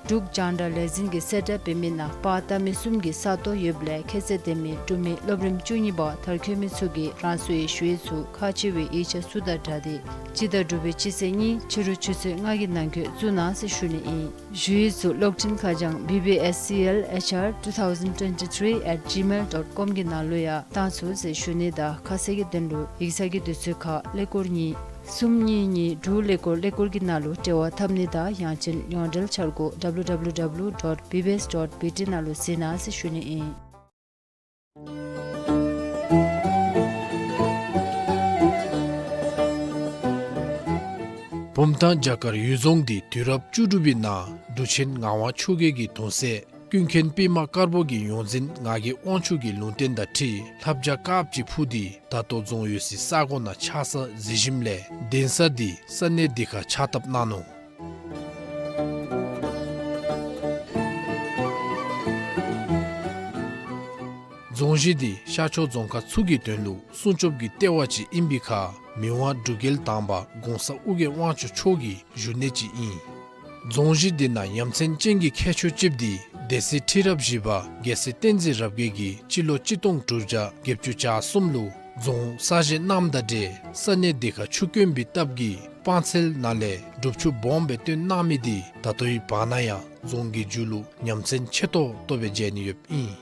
འབྲུག་རྒྱང་བསྒྲགས་ལས་འཛིན་གྱིས་གསལ་བསྒྲགས་འབད་མི་ནང་པར་བཏབ་མི་གསུམ་གྱི་ས་སྟོང་ཡོདཔ་ལས་ཁྱད་ཚད་ལྡན་མི་འབྲུག་མི་སློབ་རིམ་བཅུ་གཉིས་པ་མཐར་འཁྱོལ་མི་ཚུ་གིས་རང་སོའི་ཞུ་ཡིག་ཚུ་ཁག་ཆེ་བའི་ཡིག་ཆ་ཚུ་དང་སྦྲགས་ཏེ་སྤྱི་ཟླ་དྲུག་པའི་སྤྱི་ཚེས་གཉིས་ཕྱི་རུ་ཆུ་ཚོད་ལྔ་གི་ནང་འཁོད་བཙུགས་གནང་ཟེར་ཞུ་ནི་ཨིན། ཞུ་ཡིག་ཚུ་གློག་འཕྲིན་ཁ་བྱང་B B S C L H R two thousand twenty-three at gmail dot com གི་ནང་ལུ་ཡང་བཏང་ཚུགས་ཟེར་ཞུ་ནི་དང་ཁ་གསལ་གྱི་དོན་ལུ་ཡིག་ཚང་གི་དུས་ཚོད་ཁར་ཀླད་ཀོར་གཉིས་གསུམ་གཉིས་གཉིས་དྲུག་ཀླད་ཀོར་ཀླད་ཀོར་གྱི་ནང་ལུ་འབྲེལ་བ་འཐབ་ནི་དང་ཡང་ཅིན་ཡོངས་འབྲེལ་འཆར་སྒོ་W W W dot B B S dot B T ནང་ལུ་གཟིགས་གནང་ཟེར་ཞུ་ནི་ཨིན། བུམ་ཐང་བྱ་དཀར་གཡུལ་རྫོང་འདི་དུས་རབས་བཅུ་དྲུག་པའི་ནང་འབྲུག་ཆེན་ངག་དབང་ཆོས་རྒྱལ་གྱི་གདུང་སྲས་ཀུན་མཁྱེན་པདྨ་དཀར་པོ་གི་ཡོངས་འཛིན་ངག་གི་དབང་ཕྱུག་གི་ལུང་བསྟན་དང་འཁྲིལ་ལྷ་བྱ་དཀརཔོ་ཅིག་འཕུར་ཏེ་ད་ལྟོ་རྫོང་ཡོད་སའི་ས་གོ་ནང་ཆགས་ས་གཟིགས་ཞིནམ་ལས་གདན་ས་འདི་ས་གནས་འདི་ཁར་ཕྱག་བཏབ་གནང་ནུག། རྫོང་གཞི་འདི་ཤར་ཕྱོགས་རྫོང་ཁག་ཚུ་གི་དོན་ལུ་སྲུང་སྐྱོབ་ཀྱི་ལྟེ་བ་ཅིག་ཨིན་པའི་ཁར་མི་དབང་འབྲུག་རྒྱལ་དང་པ་གོང་ས་ཨོ་རྒྱན་དབང་ཕྱུག་མཆོག་གི་བཞུགས་གནས་ཅིག་ཨིན། རྫོང་གཞི་འདི་ནང་ཡ་མཚན་ཅན་གྱི་ཁྱད་ཆོས་ཅིག་འདི་སྡེ་སྲིད་ཁྲི་རབས་བཞི་པ་རྒྱལ་སྲས་བསྟན་འཛིན་རབ་རྒྱས་ཀྱིས་སྤྱི་ལོ་གཅིག་སྟོང་དྲུག་བརྒྱ་བརྒྱད་ཅུ་གྱ་གསུམ་ལུ་རྫོང་གསར་བཞེངས་གནངམ་དང་འབྲེལ་ས་གནས་འདི་ཁར་ཆུ་དཀོན་པའི་སྟབས་ཀྱིས་སྤང་ཚལ་ནང་ལས་སྒྲུབ་ཆུ་སྦོམ་སྦེ་བཏོན་གནང་མི་འདི་ད་ལྟོའི་བར་ན་ཡང་རྫོང་གི་མཇུག་ལུ་ཡ་མཚན་ཆེ་ཏོག་ཏོ་སྦེ་མཇལ་ནི་ཡོདཔ་ཨིན།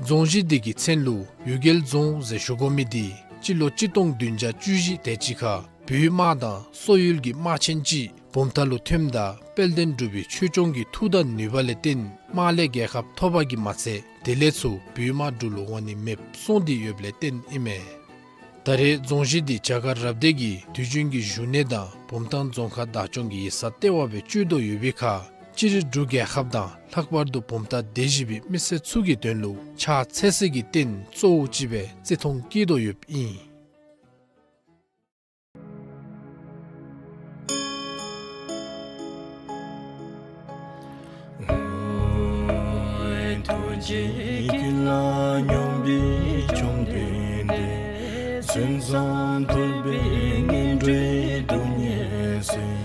རྫོང་གཞི་འདི་གི་མཚན་ལུ་གཡུལ་རྒྱལ་རྫོང་ཟེར་ཞུ་དགོ་མི་འདི་སྤྱི་ལོ་གཅིག་སྟོང་བདུན་བརྒྱ་བཅུ་བཞི་དེ་ཅིག་ཁར་བོད་དམག་དང་སོག་ཡུལ་གྱི་དམག་ཆེན་ཅིག་བུམ་ཐང་ལུ་ཐོནམ་ད་དཔལ་ལྡན་འབྲུག་པའི་ཆོས་སྐྱོང་གི་མཐུ་དང་ནུས་པ་ལས་བརྟེན་དམག་ལས་རྒྱལ་ཁ་ཐོབ་པ་གིས་མ་ཚད་དེ་ལས་ཚུར་བོད་དམག་འབྲུག་ལུ་འོང་ནི་མེདཔ་སོང་སྟེ་ཡོདཔ་ལས་བརྟེན་ཨིན་མས། ད་རེས་རྫོང་གཞི་འདི་བྱ་དཀར་རབ་སྡེ་གིས་དུས་རྒྱུན་གྱི་བཞུགས་གནས་དང་བུམ་ཐང་རྫོང་ཁག་བདག་སྐྱོང་གི་ཡིག་ཚང་ལྟེ་བ་སྦེ་སྤྱོད་དོ་ཡོད་པའི་ཁར་ སྤྱིར་འབྲུག་རྒྱལ་ཁབ་དང་ལྷག་པར་དུ་བུམ་ཐང་སྡེ་བཞི་པའི་མི་སེར་ཚུ་གི་དོན་ལུ་ཕྱག་འཚལ་སའི་རྟེན་གཙོ་བོ་ཅིག་སྦེ་བརྩི་མཐོང་བསྐྱེད་དོ་ཡོདཔ་ཨིན། ཐུགས་རྗེ་ཀུན་ལ་སྙོམས་པའི་བཅོམ་ལྡན་འདས། མཚན་བཟང་ཐོས་པའི་སྙན་སྒྲོན་སྡུག་བསྔལ་སེལ།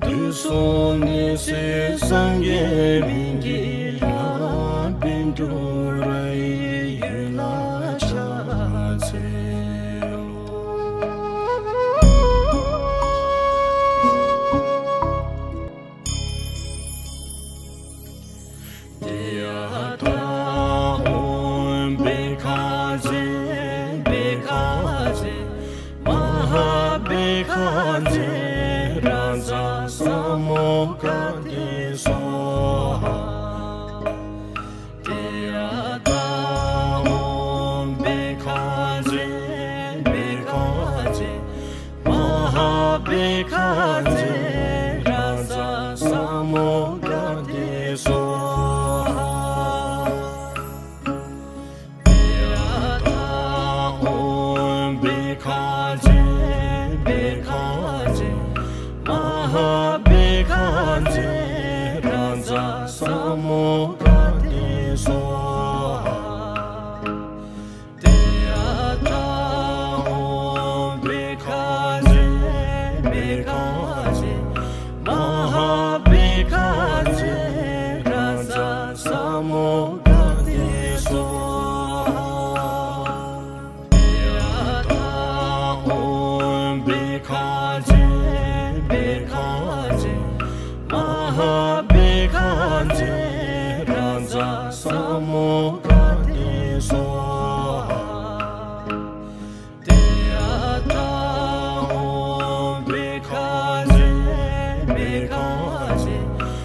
དུག་གསུམ་ནད་སེལ་སངས་རྒྱས་སྨན་གྱི་བླ། པཎ་གྲུབ་ར་ཡི་ཡུལ་ལ་ཕྱག་འཚལ་ལོ། ཏདྱ་ཐཱ། ཨོཾ་བྷཻ་ཥ་ཛྱེ་བྷཻ་ཥ་ཛྱེ་མ་ཧཱ་བྷཻ་ཥ་ཛྱེ་རཱ་ཛ་ས་མུདྒ་ཏེ་སྭཱ་ཧཱ། ཏདྱ་ཐཱ། ཨོཾ་བྷཻ་ཥ་ཛྱེ་བྷཻ་ཥ་ཛྱེ་མ་ཧཱ་བྷཻ་ཥ་ཛྱེ་རཱ་ཛ་ས་མུདྒ་ཏེ་སྭཱ་ཧཱ། ཏདྱ་ཐཱ། ཨོཾ་བྷཻ་ཥ་ཛྱེ་བྷཻ་ཥ་ཛྱེ་མ་ཧཱ་བྷཻ་ཥ་ཛྱེ་རཱ་ཛ་ས་མུདྒ་ཏེ་སྭཱ་ཧཱ། ཏདྱ་ཐཱ། ཨོཾ་བྷཻ་ཥ་ཛྱེ་བྷཻ་ཥ་ཛྱེ་མ་ཧཱ་བྷཻ་ཥ་ཛྱེ་རཱ་ཛ་ས་མུདྒ་ཏེ་སྭཱ་ཧཱ། ཏདྱ་ཐཱ། ཨོཾ་བྷཻ་ཥ་ཛྱེ་བྷཻ་ཥ་ཛྱེ་མ་ཧཱ་བྷཻ་ཥ་ཛྱེ་རཱ་ཛ་ས་མུདྒ་ཏེ་སྭཱ་ཧཱ། ཏདྱ་ཐཱ། ཨོཾ་བྷཻ་ཥ་ཛྱེ་བྷཻ་ཥ་ཛྱེ་མ་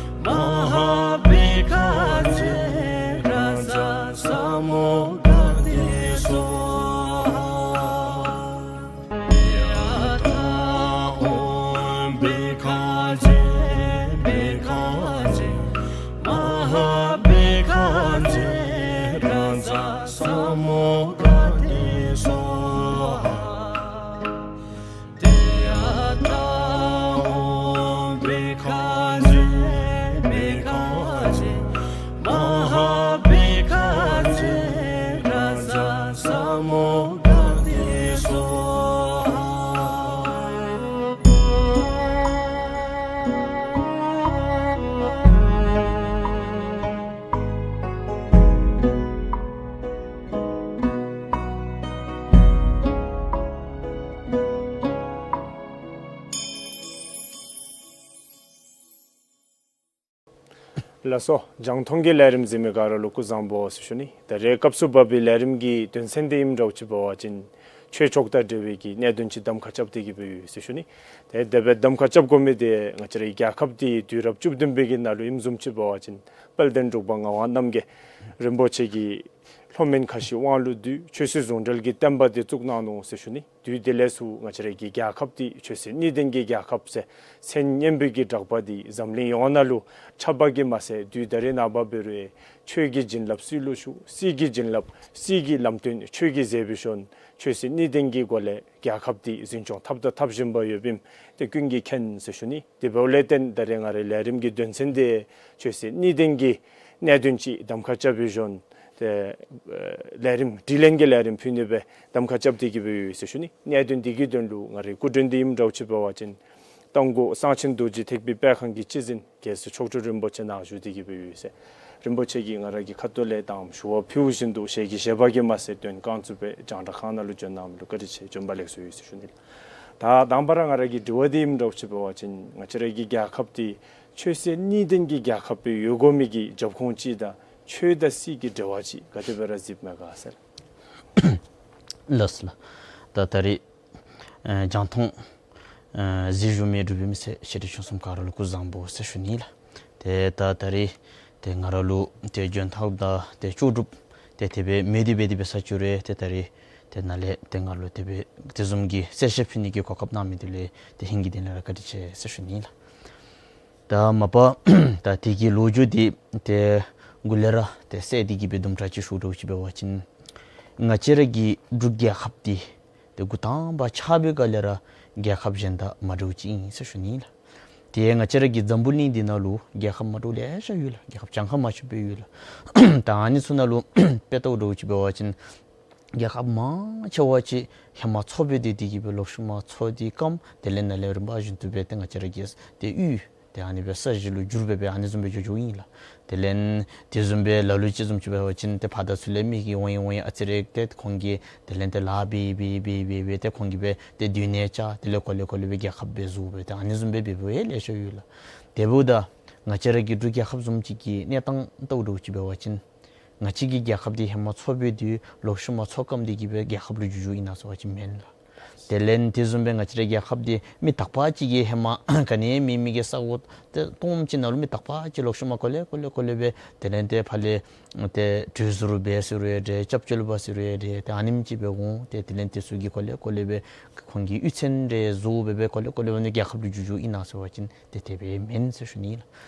ཧཱ་བྷཻ་ཥ་ཛྱེ་རཱ་ཛ་ས་མུདྒ་ཏེ་སྭཱ་ཧཱ། ཏདྱ་ཐཱ། ཨོཾ་བྷཻ་ཥ་ཛྱེ་བྷཻ་ཥ་ཛྱེ་མ་ཧཱ་བྷཻ་ཥ་ཛྱེ་རཱ་ཛ་ས་མུདྒ་ཏེ་སྭཱ་ཧཱ། ཏདྱ་ཐཱ། ཨོཾ་བྷཻ་ཥ་ཛྱེ་བྷཻ་ཥ་ཛྱེ་མ་ཧཱ་བྷཻ་ཥ་ཛྱེ་རཱ་ཛ་ས་མུདྒ་ཏེ་སྭཱ་ཧཱ། ལགས་སོ། རྒྱང་མཐོང་གི་ལས་རིམ་གཟིགས་མི་ག་ར་ལུ་སྐུ་གཟུགས་བཟང་པོ་ཟེར་ཞུ་ནི། ད་རེས་སྐབས་སུ་བབ་པའི་ལས་རིམ་གྱི་དོན་ཚན་འདི་ཨིནམ་འདྲཝ་ཅིག་འབད་བ་ཅིན་ཆོས་ཕྱོགས་དང་འབྲེལ་བའི་གི་གནད་དོན་ཅིག་གདམ་ཁ་རྐྱབ་སྟེ་གི་སྦེ་ཡོད་ཟེར་ཞུ་ནི། ཏེ་དེ་སྦེ་གདམ་ཁ་རྐྱབ་དགོ་མི་འདི་ང་བཅས་རའི་རྒྱལ་ཁབ་འདི་དུས་རབས་བཅུ་བདུན་པའི་གི་ནང་ལུ་ཨིནམ་བཟུམ་ཅིག་འབད་བ་ཅིན་དཔལ་ལྡན་འབྲུག་པ་ངག་དབང་རྣམ་རྒྱལ་རིན་པོ་ཆེ་གིས་ལྷོ་མོན་ཁ་བཞི་དབང་ལུ་བསྡུས་ཆོས་སྲིད་ཟུང་འབྲེལ་གྱི་བསྟན་པ་འདི་བཙུགས་གནང་ནུག་ཟེར་ཞུ་ནི། དུས་དེ་ལས་ཚུར་ང་བཅས་རའི་གི་རྒྱལ་ཁབ་འདི་ཆོས་སྲིད་གཉིས་ལྡན་གྱི་རྒྱལ་ཁབ་ཟེར་མཚན་སྙན་པའི་གི་གྲགས་པ་འདི་འཛམ་གླིང་ཡོངས་ནང་ལུ་ཁྱབ་པ་གིས་མ་ཚད་དུས་ད་རེས་ནངས་པ་འབད་རུང་ཆོས་ཀྱི་བྱིན་རླབས་སྲིད་ལུ་ཞུགས། སྲིད་ཀྱི་བྱིན་རླབས་སྲིད་ཀྱི་ལམ་སྟོན་ཆོས་ཀྱི་མཛད་པའི་ཤུལ་ཆོས་སྲིད་གཉིས་ལྡན་གྱི་སྒོ་ལས་རྒྱལ་ཁབ་འདི་འཛིན་སྐྱོང་འཐབ་དང་འཐབ་བཞིན་པ་ཡོདཔ་ཨིནམ་འདི་ཀུན་གྱིས་མཁྱེན་ཟེར་ཞུ་ནི། དེ་འབདཝ་ལས་བརྟེན་ད་རེས་ང་རའི་ལས་རིམ་གྱི་དོན་ཚན་འདི་ཆོས་སྲིད་གཉིས་ལྡན་གྱི་གནད་དོན་ཅིག་གདམ་ཁ་རྐྱབ་པའི་ཤུལ་ཏེ་ལས་རིམ་དྲི་ལན་གྱི་ལས་རིམ་ཕུལ་ནི་སྦེ་གདམ་ཁ་རྐྱབ་སྟེ་གི་སྦེ་ཡོད་ཟེར་ཞུ་ནི། གནད་དོན་འདི་གི་དོན་ལུ་ང་རའི་སྐུ་མགྲོན་འདི་ཨིནམ་འདྲཝ་ཅིག་འབད་བ་ཅིན་རྟ་མགོ་གསང་ཆེན་རྡོ་རྗེ་ཐེག་པའི་སྤེལ་ཁང་གི་སྤྱི་འཛིན་རྒྱལ་སྲས་མཆོག་སྤྲུལ་རིན་པོ་ཆེ་ནཱ་བཞུགས་ཏེ་གི་སྦེ་ཡོད་ཟེར། རིན་པོ་ཆེ་གིས་ང་ར་གི་ཁ་ཐུག་ལས་དང་ཞུ་བ་ཕུལ་བཞིན་དུ་ཞལ་གྱིས་བཞེས་པ་གིས་མ་ཚད་དོན་རྐང་བཙུགས་སྦེ་རྒྱང་བསྒྲགས་ཁང་ནང་ལུ་བྱོན་གནང་མི་ལུ་བཀའ་དྲིན་ཆེ། བྱོན་པ་ལེགས་སོ་ཡོད་ཟེར་ཞུ་ནི་ལགས། ད་དང་པ་ར་ང་ར་གི་དྲི་བ་འདི་ཨིནམ་འདྲཝ་ཅིག་འབད་བ་ཅིན་ང་བཅས་ར་གི་རྒྱལ་ཁབ་འདི་ཆོས་སྲིད་གཉིས་ལྡན་གྱི་རྒྱལ་ཁབ་སྦེ་ཡོད་དགོ་མི་གི་རྒྱབ་ཁུངས་ཅིག་དང་ཆོས་དང་སྲིད་ཀྱི་འབྲེལ་བ་ཅིག་ག་དེ་སྦེ་ར་གཟིགསཔ་མས་ག་ཟེར། ལགས་སོ་ལགས། ད་ད་རེས་ཨེ་རྒྱང་མཐོང་ཨེ་གཟིགས་བཞུགས་མི་འབྲུག་པའི་མི་སེར་ཆེ་འབྲིང་ཆུང་གསུམ་ག་ར་ལུ་སྐུ་གཟུགས་བཟང་པོ་ཟེར་ཞུ་ནི་ལགས། ཏེ་ད་ད་རེས་ཏེ་ང་ར་ལུ་ཏེ་འཇོན་ཐང་དང་ཏེ་ལྕོགས་གྲུབ་ཏེ་དེ་སྦེ་མེད་དེ་འབད་དེ་འབད་ས་ཅིག་རུང་ཏེ་ད་རེས་ཏེ་ནཱ་ལས་ཏེ་ང་ལུ་དེ་སྦེ་དེ་བཟུམ་གྱི་གསལ་བཤད་ཕུལ་ནི་གི་གོ་སྐབས་གནང་མི་འདི་ལུ་ཏེ་ཧིང་གི་དོན་ལས་ར་བཀའ་དྲིན་ཆེ་ཟེར་ཞུ་ནི་ལགས། ད་མ་པ་ད་དེ་གི་ལོ་རྒྱུས་འདི་ཏེ་འགོ་ལས་ར་ཏེ་གསལ་ཏེ་གི་སྦེ་དུམ་གྲ་ཅིག་ཞུ་དོ་ཅིག་འབད་བ་ཅིན་ང་བཅས་ར་གི་འབྲུག་རྒྱལ་ཁབ་འདི་ཏེ་འགོ་དང་པ་ཆགས་པའི་སྒང་ལས་ར་རྒྱལ་ཁབ་གཞན་དང་མ་འདྲཝ་ཅིག་ཨིན་ཟེར་ཞུ་ནི་ལགས། ཏེ་ང་བཅས་ར་གི་འཛམ་བུ་གླིང་འདི་ནང་ལུ་རྒྱལ་ཁབ་མ་འདྲཝ་ལེ་ཤ་ཡོད་ལགས། རྒྱལ་ཁབ་གྱངས་ཁ་མ་ཆོདཔ་སྦེ་ཡོད་ལགས། ད་ཨ་ནི་ཚུ་ནང་ལུ་དཔེ་བལྟ་དོ་ཅིག་འབད་བ་ཅིན་རྒྱལ་ཁབ་མང་ཆེ་བ་ཅིག་ཧེ་མ་མཚོ་སྦེ་སྡོད་དེ་གི་སྦེ་ལོག་ཤུལ་མ་མཚོ་འདི་སྐམ། དེ་ལས་ནཱ་ལས་རིམ་པ་བཞིན་དུ་སྦེ་ཏེ་ང་བཅས་ར་གི་ཏེ་ཡུལ་ཏེ་ཨ་ནི་སྦེ་ས་གཞི་ལུ་འགྱུར་སྦེ་སྦེ་ཨ་ནི་བཟུམ་སྦེ་འགྱོ་འགྱོཝ་ཨིན་ལགས། དེ་ལས་དེ་བཟུམ་སྦེ་ལ་ལུ་ཅིག་བཟུམ་ཅིག་འབད་བ་ཅིན་ཏེ་ཕར་དང་ཚུར་ལས་མི་གིས་འོང་ཡི་འོང་ཡི་ཨ་ཙི་རེ་ཏེ་ཁོང་གིས་དེ་ལས་ཏེ་ལཱ་འབད་འབད་འབད་འབད་འབད་ཏེ་ཁོང་གིས་སྦེ་ཏེ་སྡོད་གནས་བཅགས། དེ་ལས་གོ་ལེ་གོ་ལེ་སྦེ་རྒྱལ་ཁབ་སྦེ་བཟོ་སྦེ་ཏེ་ཨ་ནི་བཟུམ་སྦེ་འབད་འབདཝ་ལེ་ཤ་ཡོད་ལགས། དེ་འབདཝ་ད་ང་བཅས་ར་གི་འབྲུག་རྒྱལ་ཁབ་བཟུམ་ཅིག་གི་གནས་སྟངས་བལྟ་དོ་ཅིག་འབད་བ་ཅིན་ང་བཅས་ཀྱི་རྒྱལ་ཁབ་འདི་ཧེ་མ་མཚོ་སྦེ་སྡོད། ལོག་ཤུལ་མ་མཚོ་སྐམ་སྟེ་གི་སྦེ་རྒྱལ་ཁབ་ལུ་འགྱུར་འགྱོཝ་ཨིན་ན་ཟེར་བ་ཅིན་མེན་ལགས། དེ་ལས་དེ་བཟུམ་སྦེ་ང་བཅས་རའི་རྒྱལ་ཁབ་འདི་མི་དག་པ་ཅིག་གིས་ཧེ་མ་ག་ནི་མེད་མི་གི་ས་གོ་ཏེ་སྟོངམ་ཅིག་ནང་ལུ་མི་དག་པ་ཅིག་ལོག་ཤུལ་མ་གོ་ལེ་གོ་ལེ་གོ་ལེ་སྦེ་དེ་ལས་ཏེ་ཕར་ལས་ཏེ་གྲོས་ཟུར་འབད་ཟེར་རུང་ཡང་འདྲ། སྐྱབས་བཅོལ་བ་ཟེར་རུང་ཡང་འདྲ། ཏེ་ཨ་ནེམ་ཅིག་སྦེ་འོང་། ཏེ་དེ་ལས་དེ་ཚུ་གིས་གོ་ལེ་གོ་ལེ་སྦེ་ཁོང་གིས་གཡུས་ཚན་འདྲ་བཟོ་སྦེ་སྦེ་གོ་ལེ་གོ་ལེ་སྦེ་ནི་རྒྱལ་ཁབ་ལུ་འགྱུར་འགྱོཝ་ཨིན་ན་ཟེར་བ་ཅིན་ཏེ་དེ་སྦེ་མེན་ཟེར་ཞུ་ནི་ལགས།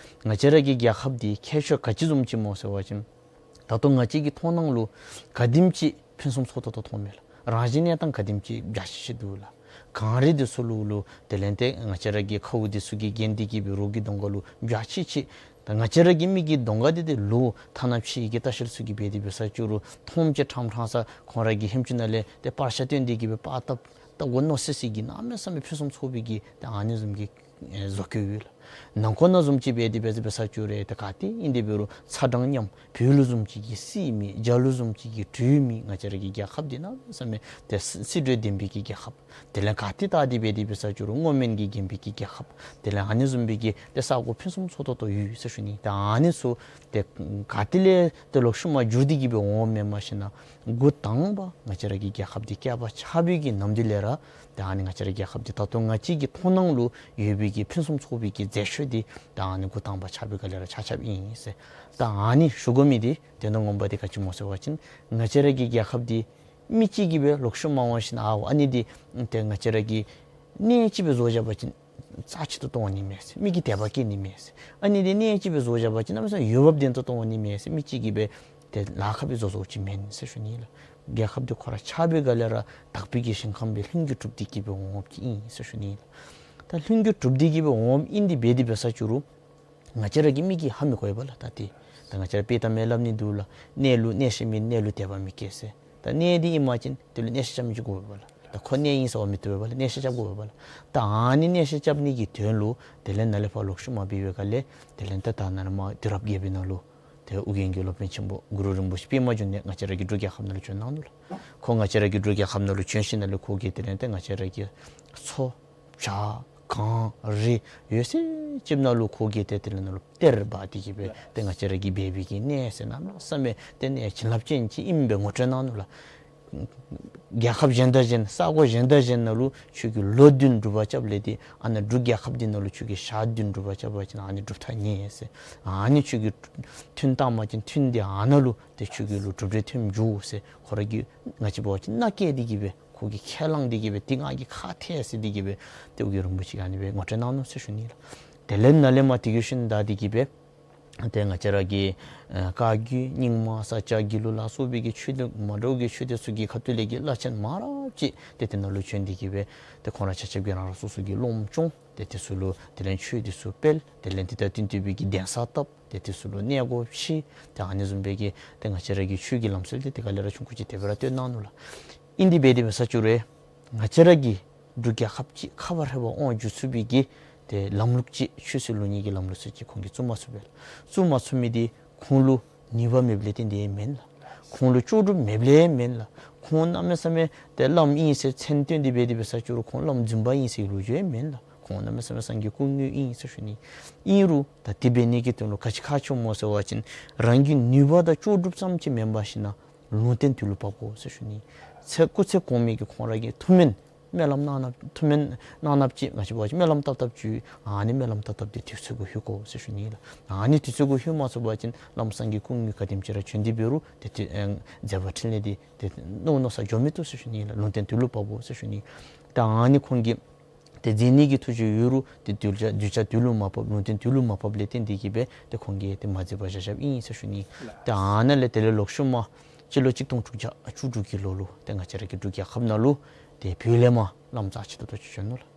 ང་བཅས་ར་གི་རྒྱལ་ཁབ་འདི་ཁྱད་ཆོས་ག་ཅི་བཟུམ་ཅིག་སྨོ་ཟེར་བ་ཅིན་ད་ལྟོ་ང་བཅས་ཀྱི་མཐོང་སྣང་ལུ་ག་དེམ་ཅིག་ཕུན་སུམ་ཚོགས་ཏོག་ཏོ་མཐོངམ་མས་ལགས། རང་བཞིན་གནས་སྟངས་ག་དེམ་ཅིག་འཇའ་ཆི་ཆི་འདུག་ལགས། གངས་རི་འདི་ཚུ་ལུ་ལུ་དེ་ལས་ཏེ་ང་བཅས་ར་གི་ཁཝ་འདི་ཚུ་གིས་བརྒྱན་ཏེ་གི་སྦེ་རོགས་ཀྱི་གདོང་ཁ་ལུ་འཇའ་ཆི་ཆི། ད་ང་བཅས་ར་གི་མི་གི་གདོང་ཁ་འདི་ཏེ་ལུ་ཐ་ན་ཕྱི་གི་ལྟ་བཤལ་ཚུ་གིས་འབད་དེ་འབད་ས་ཅིག་རུང་མཐོངམ་ཅིག་ཕྲང་ཕྲང་ས་ཁོང་ར་གིས་ཧེམ་ཅིག་ནང་ལས་ཏེ་པར་ཤ་བཏོན་ཏེ་གི་སྦེ་པར་བཏབ། ད་སྒོ་རྣོ་སི་སི་གི་གནམ་མེད་ས་མེད་ཕུན་སུམ་ཚོགས་པའི་གི་ད་ཨ་ནི་བཟུམ་གྱི་ཨེ་བཟོ་བཀོད་ཡོད་ལགས། ནང་འཁོད་ནང་བཟུམ་ཅིག་འབད་དེ་འབད་ས་འབད་ས་ཅིག་རུང་ཏེ་ག་ཏེ་ཨིན་ཏེ་འབད་རུང་ཚ་གྲང་མཉམ། བོད་ལུ་བཟུམ་ཅིག་གི་སྲིད་མེད། རྒྱ་ལུ་བཟུམ་ཅིག་གི་གྲོས་མེད། ང་བཅས་ར་གི་རྒྱལ་ཁབ་འདི་གནམ་མེད་ས་མེད་ཏེ་སྲིད་སྲིད་གྲོས་ལྡན་པའི་གི་རྒྱལ་ཁབ། དེ་ལས་ག་ཏེ་བལྟ་སྟེ་འབད་དེ་འབད་ས་ཅིག་རུང་སྔོ་སྨན་གྱིས་བརྒྱན་པའི་གི་རྒྱལ་ཁབ། དེ་ལས་ཨ་ནི་བཟུམ་སྦེ་གི་ཏེ་ས་གོ་ཕུན་སུམ་ཚོགས་ཏོག་ཏོ་ཡོད་ཟེར་ཞུ་ནི། ད་ཨ་ནི་ཚུ་ཏེ་ག་ཏེ་ལས་ཏེ་ལོག་ཤུལ་མ་འགྱུར་ཏེ་གི་སྦེ་འོངམ་མེན་མ་ཤེས་ན། འགོ་དང་པ་ང་བཅས་ར་གི་རྒྱལ་ཁབ་འདི་བསྐལ་པ་ཆགས་པའི་གི་ནམ་དུས་ལས་ར་ད་ཨ་ནི་ང་བཅས་ར་རྒྱལ་ཁབ་འདི་ད་ལྟོ་ང་བཅས་ཀྱི་མཐོང་སྣང་ལུ་ཡོད་པའི་གི་ཕུན་སུམ་ཚོགས་པའི་གི་མཛེས་ཆོས་འདི་ད་ཨ་ནི་འགོ་དང་པ་ཆགས་པའི་སྒང་ལས་ར་ཆགས་ཆགསཔ་ཨིན་ཟེར། ད་ཨ་ནི་ཞུ་དགོ་མི་འདི་དོན་དག་ངོ་མ་འདི་ག་ཅི་སྨོ་ཟེར་བ་ཅིན་ང་བཅས་ར་གི་རྒྱལ་ཁབ་འདི་མི་གཅིག་གིས་སྦེ་ལོག་ཤུལ་མ་འོང་ཞིནམ་ཨའོ་ཨ་ནི་འདི་ཏེ་ང་བཅས་ར་གི་གནས་ཅིག་སྦེ་བཟོ་བཞག་པ་ཅིན་རྩ་ཆེ་ཏོག་ཏོ་འོང་ནི་མས་ཟེར། མི་གིས་དད་པ་སྐྱེ་ནི་མས་ཟེར། ཨ་ནི་འདི་གནས་ཅིག་སྦེ་བཟོ་བཞག་པ་ཅིན་གནམ་མེད་ས་མེད་འོས་འབབ་ལྡན་ཏོག་ཏོ་འོང་ནི་མས་ཟེར་མི་གཅིག་གིས་སྦེ་ཏེ་ལཱ་ཁག་སྦེ་བཟོ་བཟོཝ་ཅིག་མེན་ཟེར་ཞུ་ནི་ལགས། རྒྱལ་ཁབ་འདི་ཁོ་ར་ཆགས་པའི་སྒང་ལས་ར་དག་པའི་གི་ཞིང་ཁམས་སྦེ་ལྷུན་གྱིས་གྲུབ་སྟེ་གི་སྦེ་འོངམ་ཅིག་ཨིན་ཟེར་ཞུ་ནི་ལགས། ད་ལྷུན་གྱིས་གྲུབ་སྟེ་གི་སྦེ་འོངམ་ཨིན་ཏེ་འབད་དེ་འབད་ས་ཅིག་རུང་ང་བཅས་ར་གི་མི་གིས་ཧ་མི་གོ་བས་ལགས། ད་ཏེ་ད་ང་བཅས་ར་དཔྱེ་གཏམ་སླབ་ནི་འདུག་ལགས། གནས་ལུ་གནས་བཤད་མེད་གནས་ལུ་དད་པ་མི་སྐྱེ་ཟེར། ད་གནས་འདི་ཨིན་པ་ཅིན་དེ་ལུ་གནས་བཤད་རྐྱབ་མི་ཅིག་དགོ་པས་ལགས། ད་ཁོ་གནས་ཨིན་ཟེར་བ་མི་བཏུབ་པས་ལགས། གནས་བཤད་རྐྱབ་དགོ་པས་ལགས། ད་ཨ་ནི་གནས་བཤད་རྐྱབ་ནི་གི་དོན་ལུ་དེ་ལས་ནཱ་ལས་ཕར་ལོག་ཤུལ་མ་འབད་བའི་སྒང་ལས་དེ་ལས་ད་ད་ནཱ་ལས་མར་དུས་རབས་བརྒྱད་པའི་ནང་ལུ་ཏེ་ཨོ་རྒྱན་གྱི་སློབ་དཔོན་ཆེན་པོ་གུ་རུ་རིན་པོ་ཆེ་པདྨ་འབྱུང་གནས་ང་བཅས་ར་གི་འབྲུག་རྒྱལ་ཁབ་ནང་ལུ་བྱོན་གནང་ནུག་ལགས། ཁོ་ང་བཅས་ར་གི་འབྲུག་རྒྱལ་ཁབ་ནང་ལུ་བྱོན་ཞིནམ་ལས་ཁོ་གིས་དེ་ལས་ཏེ་ང་བཅས་ར་གི་མཚོ་བྱག་གངས་རི་ཡོད་ཚད་ཅིག་ནང་ལུ་ཁོ་གིས་ཏེ་དེ་ལས་ནང་ལུ་གཏེར་སྦ་སྟེ་གི་སྦེ་ཏེ་ང་བཅས་ར་གི་སྦས་པའི་གི་གནས་ཟེར་གནམ་མེད་ས་མེད་ཏེ་གནས་བྱིན་རླབས་ཅན་ཅིག་ཨིནམ་སྦེ་ངོ་སྤྲོད་གནང་ནུག་ལགས། རྒྱལ་ཁབ་གཞན་དང་གཞན་ས་གོ་གཞན་དང་གཞན་ནང་ལུ་ཁྱོད་ཀྱིས་ལོ་བདུན་སྒྲུབ་པ་རྐྱབ་ལས་ཏེ་ཨ་ནཱ་འབྲུག་རྒྱལ་ཁབ་འདི་ནང་ལུ་ཁྱོད་ཀྱིས་ཞག་བདུན་སྒྲུབ་པ་རྐྱབ་པ་ཅིན་ཨ་ནི་སྒྲུབ་ཐག་ཉེ་ཟེར། ཨ་ནི་ཁྱོད་ཀྱིས་ཐུན་བཏང་པ་ཅིན་ཐུན་འདི་ཨ་ནཱ་ལུ་ཏེ་ཁྱོད་ཀྱི་ལུ་གྲུབ་འབྲས་ཐོནམ་འགྱོ་ཟེར། ཁོ་ར་གིས་ང་བཅས་འབད་བ་ཅིན་མནའ་བསྐྱལ་ཏེ་གི་སྦེ་ཁོ་གིས་ཁས་བླངས་ཏེ་གི་སྦེ་ཏེ་ང་གིས་ཁག་ཐེག་ཟེར་ཏེ་གི་སྦེ་ཏེ་ཨོ་རྒྱན་རིན་པོ་ཆེ་གིས་ཨ་ནི་སྦེ་ངོ་སྤྲོད་གནང་ནུག་ཟེར་ཞུ་ནི་ལགས། དེ་ལས་ནཱ་ལས་མར་དེ་གི་ཤུལ་ད་དེ་གི་སྦེ་ཏེ་ང་བཅས་ར་གི་ཨེ་བཀའ་བརྒྱུད་རྙིང་མ་ས་སྐྱ་དགེ་ལུགས་ལ་སོགས་པའི་གི་ཆོས་སྡེ་མ་འདྲཝ་གི་ཆོས་སྡེ་ཚུ་གི་ཁ་ཐུག་ལས་ཀྱི་བླ་ཆེན་མང་རབས་ཅིག་ཏེ་དེ་ནང་ལུ་བྱོན་ཏེ་གི་སྦེ་ཏེ་ཁོང་ར་ཆ་ཁྱབ་ཀྱིས་རང་རང་སོ་སོ་གི་སློབ་མ་སྐྱོང་། ཏེ་དེ་ཚུ་ལུ་དེ་ལས་ཆོས་འདི་ཚུ་སྤེལ། དེ་ལས་དེ་དང་བསྟུན་བསྟུན་པའི་གི་གདན་ས་བཏབ། ཏེ་དེ་ཚུ་ལུ་གནས་སྒོ་ཕྱེ། ཏེ་ཨ་ནི་བཟུམ་སྦེ་གི་ཏེ་ང་བཅས་ར་གི་ཆོས་ཀྱི་ལམ་སྲོལ་འདི་ཏེ་ག་ལས་ར་ཆུང་ཀུ་ཅིག་དེ་སྦེ་ར་སྟོན་གནང་ནུག་ལགས། ཨིན་ཏེ་འབད་དེ་འབད་ས་ཅིག་རུང་ང་བཅས་ར་གི་འབྲུག་རྒྱལ་ཁབ་ཅིག་ཁ་བ་རི་བ་དབང་བསྒྱུར་ཚུགས་པའི་གི་ཏེ་ལམ་ལུགས་ཅིག་ཆོས་སྲིད་ལུགས་གཉིས་ཀྱི་ལམ་ལུགས་ཅིག་ཁོང་གིས་བཙུགས་མ་ཚུགས་པས་ལགས། བཙུགས་མ་ཚུགས་མི་འདི་ཁོང་ལུ་ནུས་པ་མེདཔ་ལས་བརྟེན་ཏེ་མེན་ལགས། ཁོང་ལུ་ལྕོགས་གྲུབ་མེདཔ་ལས་མེན་ལགས། ཁོང་གནམ་མེད་ས་མེད་ཏེ་བླམ་ཨིན་ཟེར་མཚན་བཏོན་ཏེ་འབད་དེ་འབད་ས་ཅིག་རུང་ཁོང་བླམ་རྫུན་པ་ཨིན་ཟེར་ལོ་རྒྱུས་མེན་ལགས། ཁོང་གནམ་མེད་ས་མེད་སངས་རྒྱས་སྐུ་དངོས་ཨིན་ཟེར་ཞུ་ནི། ཨིན་རུང་ད་དེ་འབད་ནི་གི་དོན་ལུ་ག་ཅི་ཁག་ཆེཝ་སྨོ་ཟེར་བ་ཅིན་རང་གི་ནུས་པ་དང་ལྕོགས་གྲུབ་ཙམ་ཅིག་མེན་པར་ཞིན་ན་ལུང་བསྟན་དུས་ལུ་བབ་དགོ་ཟེར་ཞུ་ནི། ཚེ་སྐུ་ཚེ་གོང་མའི་གི་ཁོང་ར་གི་ཐུགས་སྨོན་སྨོན་ལམ་གནང་ནི་ཐུགས་སྨོན་གནང་ནི་ཅིག་ང་བཅས་འབད་བ་ཅིན་སྨོན་ལམ་བཏབ་བཏབ་ཅིག་ཨ་ནི་སྨོན་ལམ་བཏབ་བཏབ་འདི་དུས་ཚོད་གུ་ལྷོད་དགོ་ཟེར་ཞུ་ནི་ལགས། ཨ་ནི་དུས་ཚོད་གུ་ལྷོད་མ་ཚུགས་པ་ཅིན་བླམ་སངས་རྒྱས་སྐུ་དངོས་ག་དེམ་ཅིག་ར་བྱོན་ཏེ་འབད་རུང་ཏེ་ཏེ་ཨེ་མཛད་པ་འཕྲིན་ལས་འདི་ཏེ་མནོ་མནོ་ས་འགྱོ་མི་བཏུབ་ཟེར་ཞུ་ནི་ལགས། ལུང་བསྟན་དུས་ལུ་བབ་དགོ་ཟེར་ཞུ་ནི། ད་ཨ་ནི་ཁོང་གིས་ ཏེ་མཛད་ནི་གི་ཐུགས་བཞེད་ཡོད་རུང་ཏེ་གདུལ་བྱ་གདུལ་བྱ་དུས་ལུ་མ་བབས། ལུང་བསྟན་དུས་ལུ་མ་བབས་ལས་བརྟེན་ཏེ་གིས་སྦེ་ཏེ་ཁོང་གིས་ཏེ་མ་མཛད་པར་བཞག་བཞགཔ་ཨིན་ཟེར་ཞུ་ནི། ཏེ་ཨ་ནཱ་ལས་དེ་ལས་ལོག་ཤུལ་མ་སྤྱི་ལོ་གཅིག་སྟོང་དྲུག་བརྒྱ་བཅུ་དྲུག་གི་ལོ་ལུ་ཏེ་ང་བཅས་ར་གི་འབྲུག་རྒྱལ་ཁབ་ནང་ལུ་ཏེ་བོད་ལས་མར་བླམ་རྩ་ཆེ་ཏོག་ཏོ་ཅིག་བྱོན་ནུག་ལགས།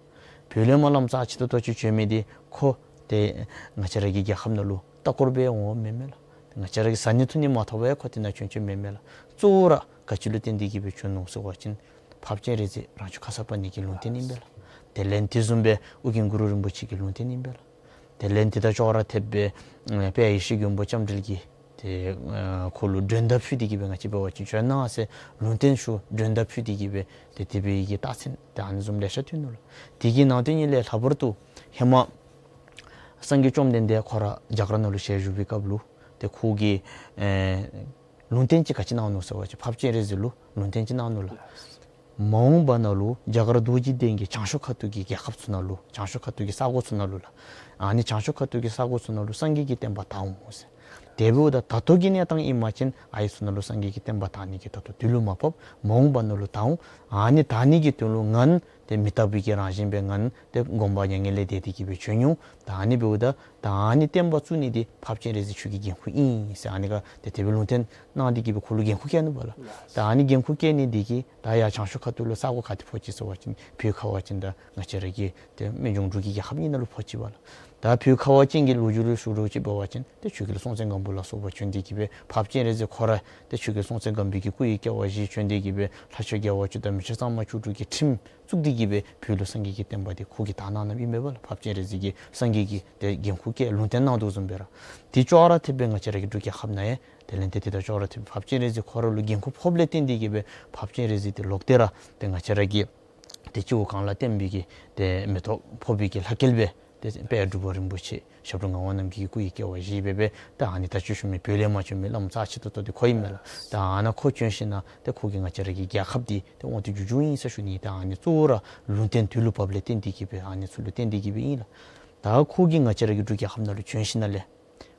བོད་ལས་མར་བླམ་རྩ་ཆེ་ཏོག་ཏོ་ཅིག་བྱོན་མི་འདི་ཁོ་ཏེ་ང་བཅས་ར་གི་རྒྱལ་ཁབ་ནང་ལུ་ལྟ་སྐོར་སྦེ་འོང་མེན་མས་ལགས། ང་བཅས་ར་གི་བཟའ་ནི་འཐུང་ནི་མ་ཐོབ་པར་ཁོ་དེ་ནང་བྱོན་བྱོནམ་མེན་མས་ལགས། གཙོ་བོ་ར་ག་ཅི་ལུ་བརྟེན་ཏེ་གིས་སྦེ་བྱོན་ནུག་ཟེར་བ་ཅིན་འཕགས་པ་སྤྱན་རས་གཟིགས་རང་བྱུང་ཁར་ས་པ་ཉིད་ཀྱི་ལུང་བསྟན་ཨིན་པས་ལགས། དེ་ལས་དེ་བཟུམ་སྦེ་ཨོ་རྒྱན་གུ་རུ་རིན་པོ་ཆེ་གི་ལུང་བསྟན་ཨིན་པས་ལགས། དེ་ལས་དེ་དང་ཅོག་ར་འཐདཔ་སྦེ་དཔལ་ཡེ་ཤེས་མགོན་པོ་ལྕམ་དྲལ་གྱིས་ཏེ་ཁོ་ལུ་མགྲོན་བརྡ་ཕུལ་ཏེ་གིས་སྦེ་ང་བཅས་འབད་བ་ཅིན་བྱོན་གནང་ཟེར་ལུང་བསྟན་ཞུ་མགྲོན་བརྡ་ཕུལ་ཏེ་གིས་སྦེ་ཏེ་དེ་སྦེ་གི་རྟགས་མཚན་ཏེ་ཨ་ནི་བཟུམ་ལེ་ཤ་ཐོན་ནུག་ལགས། དེ་གི་ནང་དོན་ཉིད་ལས་ལྷག་པར་དུ་ཧེ་མ་སངས་རྒྱས་བཅོམ་ལྡན་འདས་ཁོ་ར་རྒྱ་གར་ནང་ལུ་ཞལ་བཞུགས་པའི་སྐབས་ལུ་ཏེ་ཁོ་གིས་ཨེ་ལུང་བསྟན་ཅིག་ག་ཅི་གནང་ནུག་ཟེར་བ་ཅིན་འཕགས་པ་སྤྱན་རས་གཟིགས་ལུ་ལུང་བསྟན་ཅིག་གནང་ནུག་ལགས། མ་འོངས་པ་ནང་ལུ་རྒྱ་གར་རྡོ་རྗེ་གདན་གྱི་བྱང་ཕྱོགས་ཁ་ཐུག་གི་རྒྱལ་ཁབ་ཚུ་ནང་ལུ་བྱང་ཕྱོགས་ཁ་ཐུག་གི་ས་གོ་ཚུ་ནང་ལུ་ལགས། ཨ་ནི་བྱང་ཕྱོགས་ཁ་ཐུག་གི་ས་གོ་ཚུ་ནང་ལུ་སངས་རྒྱས་ཀྱི་བསྟན་པ་དར་འོང་ཟེར། དེ་འབདཝ་ད་ད་ལྟོ་གི་གནས་སྟངས་ཨིན་པ་ཅིན་ཨ་ཡི་ཚུ་ནང་ལུ་སངས་རྒྱས་ཀྱི་བསྟན་པ་དར་ནི་གི་ད་ལྟོ་དུས་ལུ་མ་བབས། མ་འོངས་པ་ནང་ལུ་དར་འོང་། ཨ་ནི་དར་ནི་གི་དོན་ལུ་ང་ཏེ་མི་རྟག་པའི་གི་རང་བཞིན་སྦེ་ང་ཏེ་དགོངས་པ་མྱ་ངན་ལས་འདས་ཏེ་གིས་སྦེ་བྱོན་འོང་། ད་ཨ་ནི་འབདཝ་ད་ད་ཨ་ནི་བསྟན་པ་བཙུགས་ནི་འདི་འཕགས་པ་སྤྱན་རས་གཟིགས་ཁྱོད་ཀྱི་འགན་ཁུར་ཨིན་ཟེར་ཨ་ནི་ཁར་ཏེ་དེ་སྦེ་ལུང་བསྟན་གནང་སྟེ་གིས་སྦེ་ཁོ་ལུ་འགན་ཁུར་བཀལ་ནུག་པ་ལགས། ད་ཨ་ནི་འགན་ཁུར་བཀལ་ནི་འདི་གིས་ད་ཡར་བྱང་ཕྱོགས་ཁ་ཐུག་ལུ་ས་གོ་ག་ཏེ་ཕོག་ཅི་ཟེར་བ་ཅིན་བོད་ཁ་བ་ཅིན་ད་ང་བཅས་ར་གི་ཏེ་སྨན་ལྗོངས་འབྲུག་གི་རྒྱལ་ཁབ་གཉིས་ནང་ལུ་ཕོག་ཅི་པ་ལགས། ད་བོད་ཁ་བ་ཅན་གྱི་ལོ་རྒྱུས་ལུ་ཞུ་རོགས་ཅིག་འབད་བ་ཅིན་ཏེ་ཆོས་རྒྱལ་སྲོང་བཙན་སྒམ་པོ་ལ་སོགས་པ་བྱོན་ཏེ་གིས་སྦེ་འཕགས་པ་སྤྱན་རས་གཟིགས་ཁོ་ར་ཏེ་ཆོས་རྒྱལ་སྲོང་བཙན་སྒམ་པོའི་གི་སྐུ་ཡི་སྐྱེ་བ་བཞེས་བྱོན་ཏེ་གིས་སྦེ་ལྷ་ཆོས་རྒྱལ་བ་བཅུ་དང་མི་ཆོས་གཙང་མ་བཅུ་དྲུག་གི་ཁྲིམས་བཙུགས་ཏེ་གིས་སྦེ་བོད་ལུ་སངས་རྒྱས་ཀྱི་བསྟན་པ་འདི་ཁོ་གིས་དར་གནང་གནངམ་ཨིན་མས་པ་ལགས། འཕགས་པ་སྤྱན་རས་གཟིགས་ཀྱིས་སངས་རྒྱས་ཀྱི་ཏེ་འགན་ཁུར་བཀལ་ལུང་བསྟན་གནང་དོ་བཟུམ་སྦེ་ར། དེ་ཅོག་ར་འཐདཔ་སྦེ་ང་བཅས་ར་གི་འབྲུག་རྒྱལ་ཁབ་ནང་ཡང་དེ་ལས་ཏེ་དེ་དང་ཅོག་ར་འཐདཔ་སྦེ་འཕགས་པ་སྤྱན་རས་གཟིགས་ཁོ་ར་ལུ་འགན་ཁུར་ཕོགཔ་ལས་བརྟེན་ཏེ་གིས་སྦེ་འཕགས་པ་སྤྱན་རས་གཟིགས་ཏེ་ལོག་སྟེ་ར་ཏེ་ང་བཅས་ར་གི་ཏེ་སྤྱི་བོ་གངས་ལ་བརྟེན་པའི་གི་ཏེ་མེ་ཏོག་ཕོག་པའི་གི་ལྷ་སྐལ་སྦེ་ཏེ་དཔལ་འབྲུག་པ་རིན་པོ་ཆེ་ཞབས་དྲུང་ངག་དབང་རྣམ་རྒྱལ་གྱི་སྐུ་ཡི་སྐྱེ་བ་བཞེས་སྦེ་སྦེ་ཏེ་ཨ་ནི་ད་ཅི་ཞུ་མི་བོད་ལས་མར་བྱོན་མི་བླམ་རྩ་ཆེ་ཏོག་ཏོ་འདི་ཁོ་ཨིན་མས་ལགས། ཏེ་ཨ་ནཱ་ཁོ་བྱོན་ཞིན་ན་ཏེ་ཁོ་གིས་ང་བཅས་ར་གི་རྒྱལ་ཁབ་འདི་ཏེ་དབང་དུ་བསྡུ་བསྡུཝ་ཨིན་ཟེར་ཞུ་ནི། ཏེ་ཨ་ནི་གཙོ་བོ་ར་ལུང་བསྟན་དུས་ལུ་བབས་ལས་བརྟེན་ཏེ་གིས་སྦེ་ཨ་ནི་ཚུ་ལུ་བརྟེན་ཏེ་གིས་སྦེ་ཨིན་ལགས། ད་ཁོ་གིས་ང་བཅས་ར་གི་འབྲུག་རྒྱལ་ཁབ་ནང་ལུ་བྱོན་ཞིན་ན་ལས་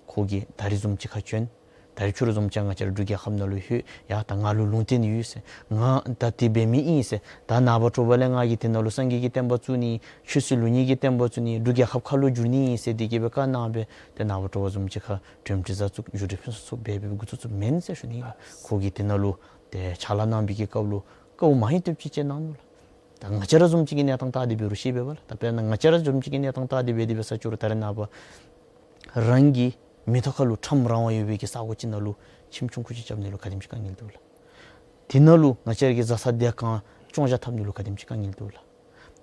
ཁོ་གིས་ད་རིས་བཟུམ་ཅིག་ཁར་བྱོན། ད་རིས་ཕྱི་རུ་བཟུམ་ཅིག་ང་བཅས་ར་འབྲུག་རྒྱལ་ཁབ་ནང་ལུ་ལྷོད། ཡ་ད་ང་ལུ་ལུང་བསྟན་ཡོད་ཟེར། ང་ད་དེ་འབད་མི་ཨིན་ཟེར། ད་ནངས་པ་དྲོ་པ་ལས་ང་གིས་དེ་ནང་ལུ་སངས་རྒྱས་ཀྱི་བསྟན་པ་བཙུགས་ནི། ཆོས་སྲིད་ལུགས་གཉིས་ཀྱི་བསྟན་པ་བཙུགས་ནི། འབྲུག་རྒྱལ་ཁབ་ཁ་ལོ་བསྒྱུར་ནི་ཨིན་ཟེར་དེ་གིས་སྦེ་བཀའ་གནང་སྦེ་ཏེ་ནངས་པ་དྲོ་པ་བཟུམ་ཅིག་ཁར་གྲོས་མཐུན་ས་བཙུགས་བཞུགས་གྲོས་ཕུན་སུམ་ཚོགས་སྦེ་སྦེ་འགོ་བཙུགས་བཙུགསཔ་མེན་ཟེར་ཞུ་ནི་ལགས། ཁོ་གིས་དེ་ནང་ལུ་ཏེ་ཕྱག་ལཱ་གནང་བའི་གི་སྐབས་ལུ་དཀའཝ་མང་ཧེང་ཏོག་ཏོ་ཅིག་སྤྱད་གནང་ནུག་ལགས། ད་ང་བཅས་ར་བཟུམ་ཅིག་གི་གནས་སྟངས་བལྟ་སྟེ་འབད་རུང་ཤེས་པས་པ་ལགས། ད་དཔེར་ན་ང་བཅས་ར་བཟུམ་ཅིག་གི་གནས་སྟངས་བལྟ་སྟེ་འབད་དེ་འབད་ས་ཅིག་རུང་ད་རེས་ནངས་པ་རང་གི་མིག་ཏོ་ཁ་ལུ་ཁྲམ་རང་དབང་ཡོད་པའི་གི་ས་གོ་ཅིག་ནང་ལུ་ཁྱིམ་ཆུང་ཀུ་ཅིག་རྐྱབ་ནི་ལུ་ག་དེམ་ཅིག་དཀའ་ངལ་འདུག་ལགས། དེ་ནང་ལུ་ང་བཅས་ར་གི་བཟའ་ཚང་སྡེ་ཁག་སྐྱོང་བཞག་འཐབ་ནི་ལུ་ག་དེམ་ཅིག་དཀའ་ངལ་འདུག་ལགས།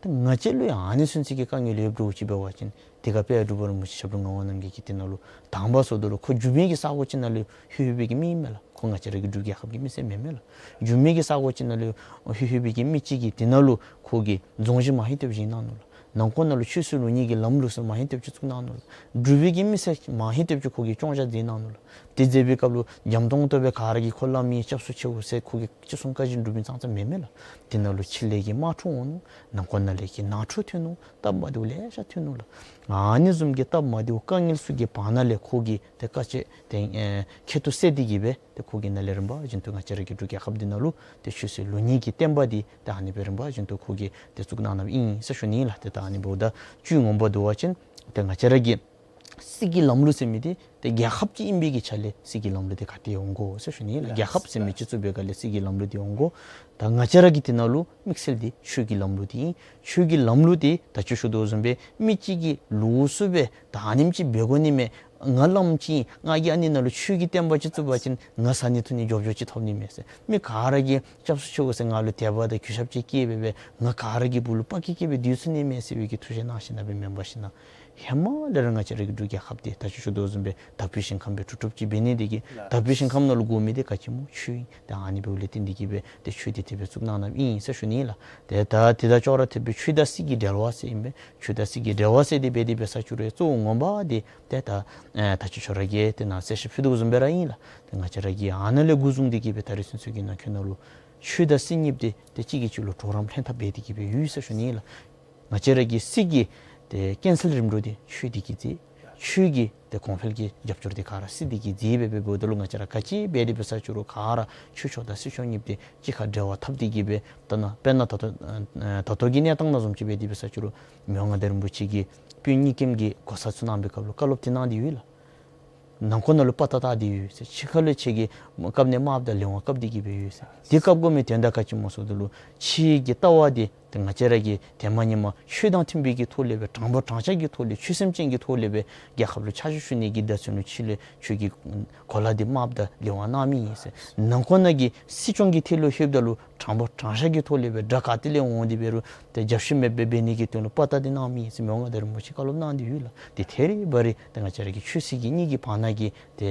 ད་ང་བཅས་ལུ་ཡང་ཨ་ནི་ཚུན་ཚོད་ཀྱི་དཀའ་ངལ་ཡོདཔ་འདྲཝ་ཅིག་འབད་བ་ཅིན་དེ་ཁར་དཔལ་འབྲུག་པ་རིན་པོ་ཆེ་ཞབས་དྲུང་ངག་དབང་རྣམ་རྒྱལ་གྱིས་དེ་ནང་ལུ་དང་པ་སོང་ད་ལུ་ཁོ་འགྱོ་མི་གི་ས་གོ་ཅིག་ནང་ལུ་ལྷོད་ལྷོད་པའི་གི་མི་ཨིན་མས་ལགས། ཁོ་ང་བཅས་ར་གི་འབྲུག་རྒྱལ་ཁབ་ཀྱི་མི་སེར་མེན་མས་ལགས། འགྱོ་མི་གི་ས་གོ་ཅིག་ནང་ལུ་ལྷོད་ལྷོད་པའི་གི་མི་ཅིག་གིས་དེ་ནང་ལུ་ཁོ་གིས་རྫོང་གཞི་མང་ཧེང་ཏོག་ཏོ་བཞེངས་གནང་ནུག་ལགས། ནང་འཁོད་ནང་ལུ་ཆོས་སྲིད་ལུགས་གཉིས་ཀྱི་ལམ་ལུགས་ཟེར་མང་ཧེང་ཏོག་ཏོ་ཅིག་བཙུགས་གནང་ནུག་ལགས། འབྲུག་པའི་གི་མི་སེར་མང་ཧེང་ཏོག་ཏོ་ཅིག་ཁོ་གིས་སྐྱོང་བཞག་མཛད་གནང་ནུག་ལགས། དེ་མཛད་པའི་སྐབས་ལུ་འཇམ་ཏོང་ཏོ་སྦེ་ག་ར་གིས་ཁོ་བླམ་ཨིན་སྐྱབས་སུ་མཆིའོ་ཟེར་ཁོ་གིས་ཅི་གསུང་བཀའ་བཞིན་སྒྲུབ་མི་ཙང་ཙ་མེན་མས་ལགས། དེ་ནང་ལུ་ཕྱི་ལས་ཀྱི་དམག་འཕྲོག་འོང་ནུག། ནང་འཁོད་ནང་ལས་ཀྱི་ནང་འཁྲུག་ཐོན་ནུག། སྟབས་མ་བདེཝ་ལེ་ཤ་ཐོན་ནུག་ལགས། ཨ་ནི་བཟུམ་གྱི་སྟབས་མ་བདེཝ་དཀའ་ངལ་ཚུ་གི་བར་ན་ལས་ཁོ་གིས་ཏེ་དཀའ་སྤྱད་དེ་ཨེ་ཁྱད་དུ་བསད་དེ་གིས་སྦེ་ཏེ་ཁོ་གིས་ནཱ་ལས་རིམ་པ་བཞིན་དུ་ང་བཅས་ར་གི་འབྲུག་རྒྱལ་ཁབ་འདི་ནང་ལུ་ཏེ་ཆོས་སྲིད་ལུགས་གཉིས་ཀྱི་བསྟན་པ་འདི་ཏེ་ཨ་ནི་སྦེ་རིམ་པ་བཞིན་དུ་ཁོ་གིས་ཏེ་བཙུགས་གནང་གནངམ་ཨིན་ཟེར་ཞུ་ནི་ལགས། ཏེ་ད་ཨ་ནི་འབདཝ་ད་བཅུད་ངོ་མ་བསྡུ་བ་ཅིན་ཏེ་ང་བཅས་ར་གི་སྲིད་ཀྱི་ལམ་ལུགས་ཟེར་མི་འདི་ཏེ་རྒྱལ་ཁབ་ཅིག་ཨིན་པའི་གི་ཆ་ལས་སྲིད་ཀྱི་ལམ་ལུགས་འདི་ག་ཏེ་འོང་དགོ་ཟེར་ཞུ་ནི་ལགས། རྒྱལ་ཁབ་ཟེར་མི་ཅིག་བཙུགས་པའི་སྒང་ལས་སྲིད་ཀྱི་ལམ་ལུགས་འདི་འོང་དགོ། ད་ང་བཅས་ར་གི་དེ་ནང་ལུ་དམིགས་བསལ་འདི་ཆོས་ཀྱི་ལམ་ལུགས་འདི་ཨིན། ཆོས་ཀྱི་ལམ་ལུགས་འདི་ད་ཅི་ཞུ་དོ་བཟུམ་སྦེ་མི་གཅིག་གིས་ལོགས་སུ་སྦེ་ད་ཨ་ནེམ་ཅིག་འབད་དགོ་ནི་མས། ང་བླམ་ཅིག་ཨིན། ང་གིས་ཨ་ནི་ནང་ལུ་ཆོས་ཀྱི་བསྟན་པ་ཅིག་བཙུགས་པ་ཅིན་ང་བཟའ་ནི་འཐུང་ནི་མགྱོགས་མགྱོགས་ཅིག་ཐོབ་ནི་མས་ཟེར། མི་ག་ར་གིས་སྐྱབས་སུ་མཆིའོ་ཟེར་ང་ལུ་དད་པ་དང་གུས་ཞབས་ཅིག་བསྐྱེད་སྦེ་སྦེ་ང་ག་ར་གི་སྦུག་ལུ་དཔའ་སྐད་སྐད་སྦེ་སྡོད་ཚུགས་ནི་མས་ཟེར་བའི་གི་ཐུགས་བཞེད་གནང་ཞིན་ན་སྦེ་མེན་པར་ཞིན་ན་ཧེ་མ་ལས་ར་ང་བཅས་ར་གི་འབྲུག་རྒྱལ་ཁབ་འདི་ད་ཅི་ཞུ་དོ་བཟུམ་སྦེ་དག་པའི་ཞིང་ཁམས་སྦེ་གྲུབ་གྲུབ་ཅིག་འབད་ནི་འདི་གིས་དག་པའི་ཞིང་ཁམས་ནང་ལུ་དགོ་མི་འདི་ག་ཅི་སྨོ། ཆོས་ཨིན། ཏེ་ཨ་ནི་འབདཝ་ལས་བརྟེན་ཏེ་གིས་སྦེ་ཏེ་ཆོས་འདི་དེ་སྦེ་བཙུགས་གནང་གནངམ་ཨིན་ཟེར་ཞུ་ནི་ལགས། ཏེ་ད་དེ་དང་ཅོག་ར་འཐདཔ་སྦེ་ཆོས་དང་སྲིད་ཀྱི་འབྲེལ་བ་ཟེར་ཨིན་པས། ཆོས་དང་སྲིད་ཀྱི་འབྲེལ་བ་ཟེར་འདི་འབད་དེ་འབད་ས་ཅིག་རུང་གཙོ་བོ་ངོ་མ་འདི་ཏེ་ད་ཨེ་ད་ཅི་ཁྱོད་ར་གིས་ཏེ་ནཱ་གསལ་བཤད་ཕུལ་དོ་བཟུམ་སྦེ་ར་ཨིན་ལགས། ཏེ་ང་བཅས་ར་གིས་ཨ་ནཱ་ལས་འགོ་བཟུང་སྟེ་གིས་སྦེ་ད་རིས་ཚུན་ཚོད་ཀྱི་ནང་འཁོད་ནང་ལུ་ཆོས་དང་སྲིད་གཉིས་འདི་ཏེ་གཅིག་གིས་གཅིག་ལུ་གྲོགས་རམ་ལྷན་ཐབས་འབད་དེ་གིས་སྦེ་ཡོད་ཟེར་ཞུ་ནི་ལགས། ང་བཅས་ར་གི་སྲིད་ཀྱི་ཏེ་རྐྱེན་སེལ་རིམ་གྲོ་འདི་ཆོས་འདི་གིས་མཛད། ཆོས་ཀྱི་ཏེ་གོང་འཕེལ་གྱི་རྒྱབ་སྐྱོར་འདི་ག་ར་སྲིད་དེ་གིས་མཛད་སྦེ་འབདཝ་ད་ལུ་ང་བཅས་ར་ག་ཅི་འབད་དེ་འབད་ས་ཅི་རུང་ག་ར་ཆོས་ཕྱོགས་དང་སྲིད་ཕྱོགས་གཉིས་ཏེ་གཅིག་ཁར་འབྲེལ་བ་འཐབ་སྟེ་གིས་སྦེ་ད་ན་དཔེར་ན་ད་ལྟོ་ད་ལྟོ་གི་གནས་སྟངས་ནང་བཟུམ་ཅིག་འབད་དེ་འབད་ས་ཅི་རུང་མི་དབང་མངའ་བདག་རིན་པོ་ཆེ་གིས་དཔོན་གཉིས་ཀྱི་གོ་ས་ཚུ་གནང་བའི་སྐབས་ལུ་བཀའ་སློབ་འདི་གནང་སྟེ་ཡོད་ལགས། ནང་འཁོད་ནང་ལུ་དཔའ་རྟགས་བཏགས་ཏེ་ཡོད་ཟེར། ཕྱི་ཁ་ལུ་ཁྱེད་ཀྱིས་བཀབ་ནི་དམརཔོ་དང་ལས་དབང་བཀབ་སྟེ་གིས་སྦེ་ཡོད་ཟེར། དེ་བཀབ་དགོ་མི་དོན་དག་ག་ཅི་སྨོ་ཟེརཝ་ད་ལུ་ཕྱི་གི་ལྟ་བ་འདི་ཏེ་ང་བཅས་ར་གིས་ཏེ་མ་ཉམས་པར་ཆོས་དང་མཐུན་པའི་གི་ཐོག་ལས་སྦེ་དྲང་པོ་དྲང་བཞག་གི་ཐོག་ལས་ཆོས་སེམས་ཅན་གྱི་ཐོག་ལས་སྦེ་རྒྱལ་ཁབ་ལུ་ཕྱག་ཞུ་ཞུ་ནི་གི་བརྡ་མཚོན་ལུ་ཕྱི་ལས་ཁྱེད་ཀྱིས་གོ་ལ་འདི་དམརཔོ་དང་ལས་དབང་གནང་མི་ཨིན་ཟེར། ནང་འཁོད་ནང་གི་སྲིད་སྐྱོང་གི་ཐད་ལུ་ལྷོདཔ་ད་ལུ་དྲང་པོ་དྲང་བཞག་གི་ཐོག་ལས་སྦེ་དགྲ་ག་ཏེ་ལས་འོང་སྟེ་འབད་རུང་ཏེ་རྒྱབ་ཤུལ་མེདཔ་སྦེ་འབད་ནི་གི་དོན་ལུ་དཔའ་རྟགས་འདི་གནང་མི་ཨིན་ཟེར་མི་དབང་མངའ་བདག་རིན་པོ་ཆེ་བཀའ་སློབ་གནང་སྟེ་ཡོད་ལགས། ཏེ་ཐད་རི་བ་རི་ཏེ་ང་བཅས་ར་གི་ཆོས་སྲིད་ཀྱི་གཉིས་ཀྱི་བར་ན་གི་ཏེ་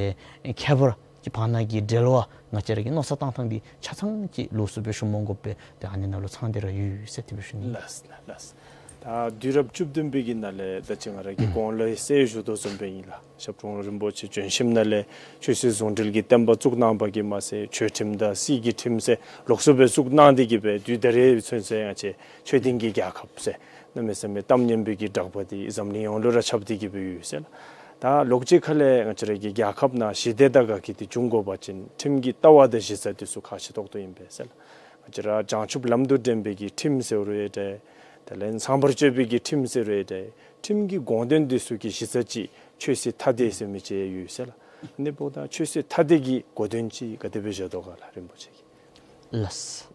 ཁྱད་པར་གྱི་བར་ན་གི་འབྲེལ་བ་ང་བཅས་ར་གི་མནོ་བསམ་བཏང་ཐངས་འདི་ཆ་ཚང་ཅིག་ལོགས་སུ་སྦེ་ཞུ་མ་དགོ་པར་ཏེ་ཨ་ནི་ནང་ལུ་ཚང་སྟེ་ར་ཡོད་ཟེར་དེ་སྦེ་ཞུ་ནི། ལགས་ལགས་ལགས། ད་དུས་རབས་བཅུ་བདུན་པའི་གི་ནང་ལས་ད་ཅི་ང་ར་གིས་གོང་ལུ་གསལ་ཞུ་དོ་བཟུམ་སྦེ་ཨིན་ལགས། ཞབས་དྲུང་རིན་པོ་ཆེ་བྱོན་ཞིནམ་ལས་ཆོས་སྲིད་ཟུང་འབྲེལ་གྱི་བསྟན་པ་བཙུགས་གནང་བ་གིས་མ་ཚད་ཆོས་ཁྲིམས་དང་སྲིད་ཀྱི་ཁྲིམས་ཟེར་ལོགས་སུ་སྦེ་བཙུགས་གནང་སྟེ་གིས་སྦེ་དུས་ད་རེས་ཚུན་ཚོད་ང་བཅས་ཆོས་ལྡན་གྱི་རྒྱལ་ཁབ་ཟེར་གནམ་མེད་ས་མེད་གཏམ་སྙན་པའི་གི་གྲགས་པ་འདི་འཛམ་གླིང་ཡོངས་ལུ་ར་ཁྱབ་སྟེ་གིས་སྦེ་ཡོད་ཟེར་ལགས། ད་ལོགས་ཅིག་ཁ་ལས་ང་བཅས་ར་གི་རྒྱལ་ཁབ་ནང་ཞི་བདེ་དང་དགའ་སྐྱིད་འདི་འབྱུང་དགོ་པ་ཅིན་ཁྲིམས་ཀྱི་ལྟ་བ་དང་གཞི་རྩ་འདི་ཚུ་ཁག་ཆེ་ཏོག་ཏོ་ཨིན་པས་ཟེར་ལགས། ང་བཅས་ར་བྱང་ཆུབ་ལམ་དུ་འདྲེན་པའི་གི་ཁྲིམས་ཟེར་རུང་ཡང་འདྲ། དེ་ལས་ཚངས་པར་སྤྱོད་པའི་གི་ཁྲིམས་ཟེར་རུང་ཡང་འདྲ། ཁྲིམས་ཀྱི་དགོངས་དོན་འདི་ཚུ་གི་གཞི་རྩ་ཅིག་ཆོས་སྲིད་ཐ་དད་ཟེར་མི་ཅིག་ཡོད་ཟེར་ལགས། ཨ་ནི་འབདཝ་ད་ཆོས་སྲིད་ཐ་དད་ཀྱི་གོ་དོན་ཅིག་ག་དེ་སྦེ་བཞག་དོ་ག་ལགས་རིན་པོ་ཆེ་གིས། ལགས།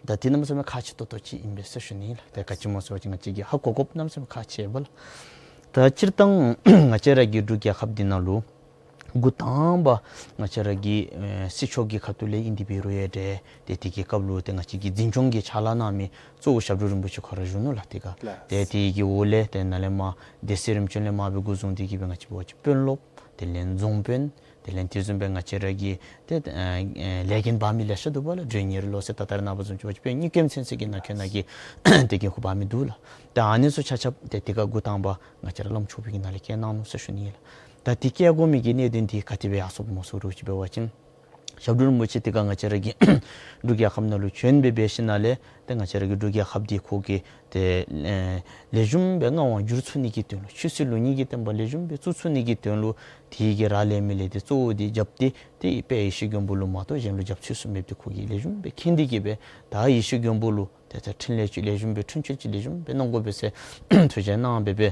ད་འདི་གནམ་མེད་ས་མེད་ཁག་ཆེ་ཏོག་ཏོ་ཅིག་ཨིན་པས་ཟེར་ཞུ་ནི་ལགས། ད་ག་ཅི་སྨོ་ཟེར་བ་ཅིན་ང་བཅས་ཀྱིས་ཧ་གོ་དགོཔ་གནམ་མེད་ས་མེད་ཁག་ཆེ་བས་ལགས། ད་སྤྱིར་བཏང་ང་བཅས་ར་གི་འབྲུག་རྒྱལ་ཁབ་འདི་ནང་ལུ་འགོ་དང་པ་ང་བཅས་ར་གི་ཨེ་སྲིད་ཕྱོགས་ཀྱི་ཁ་ཐུག་ལས་ཨིན་ཏེ་འབད་རུང་ཡང་འདྲ། ཏེ་དེ་གི་སྐབས་ལུ་ཏེ་ང་བཅས་ཀྱི་འཛིན་སྐྱོང་གི་ཕྱག་ལཱ་གནང་མི་གཙོ་བོ་ཞབས་དྲུང་རིན་པོ་ཆེ་ཁོ་ར་བཞུགས་ནུག་ལགས་དེ་སྒང་། ལགས། ཏེ་དེ་གི་འོག་ལས་ཏེ་ནཱ་ལས་མར་སྡེ་སྲིད་རིམ་བྱོན་ལས་མར་སྦེ་འགོ་བཟུང་སྟེ་གིས་སྦེ་ང་བཅས་འབད་བ་ཅིན་དཔོན་སློབ་དེ་ལས་རྫོང་དཔོན་དེ་ལས་དེ་བཟུམ་སྦེ་ང་བཅས་ར་གི་ཏེ་ཨེ་ལས་འགན་འབག་མི་ལེ་ཤ་འདུག་པ་ལགས། མགྲོན་གཉེར་ལོ་ཟེར་ད་ལྟོ་ར་ནངས་པ་བཟུམ་ཅིག་འབད་བ་ཅིན་དཔོན་གཉིས་སྐྱོང་ཚུན་ཚོད་ཀྱི་ནང་འཁོད་ནང་གི་ཏེ་འགན་ཁུར་འབག་མི་འདུག་ལགས། ཏེ་ཨ་ནི་ཚུ་ཆ་ཁྱབ་ཏེ་དེ་སྒང་འགོ་དང་པ་ང་བཅས་ར་བླམ་ཆོསཔ་གི་ནང་ལས་བསྐྱལ་གནང་ནུག་ཟེར་ཞུ་ནི་ལགས། ད་དེ་བསྐྱལ་དགོ་མི་གི་གནད་དོན་འདི་ག་དེ་སྦེ་ཡར་སོཔ་སྨོ་ཟེར་བ་ཅིན་ཞབས་དྲུང་རིན་པོ་ཆེ་དེ་སྒང་ང་བཅས་ར་གི་འབྲུག་རྒྱལ་ཁབ་ནང་ལུ་བྱོན་སྦེ་འབད་ཞིནམ་ལས་ཏེ་ང་བཅས་ར་གི་འབྲུག་རྒྱལ་ཁབ་འདི་ཁོ་གིས་ཏེ་ཨེ་ལེགས་ཤོམ་སྦེ་མངའ་དབང་བསྒྱུར་ཚུགས་ནི་གི་དོན་ལུ་ཆོས་སྲིད་ལུགས་གཉིས་ཀྱི་བསྟན་པ་ལེགས་ཤོམ་སྦེ་བཙུགས་ཚུགས་ནི་གི་དོན་ལུ་དེ་གི་རག་ལས་མི་ལས་ཏེ་གཙོ་བོ་འདི་རྐྱབ་སྟེ་ཏེ་དཔལ་ཡེ་ཤེས་མགོན་པོ་ལུ་མ་གཏོགས་གཞན་ལུ་རྒྱབ་ཚུད་ས་མེདཔ་འདི་ཁོ་གིས་ལེགས་ཤོམ་སྦེ་མཁྱེན་ཏེ་གིས་སྦེ་ད་ཡེ་ཤེས་མགོན་པོ་ལུ་ཏེ་ད་འཕྲིན་ལས་ཅིག་ལེགས་ཤོམ་སྦེ་འཕྲིན་བཅོལ་ཅིག་ལེགས་ཤོམ་སྦེ་གནང་དགོ་པས་ཟེར་ཐུགས་བཞེད་གནང་སྦེ་སྦེ་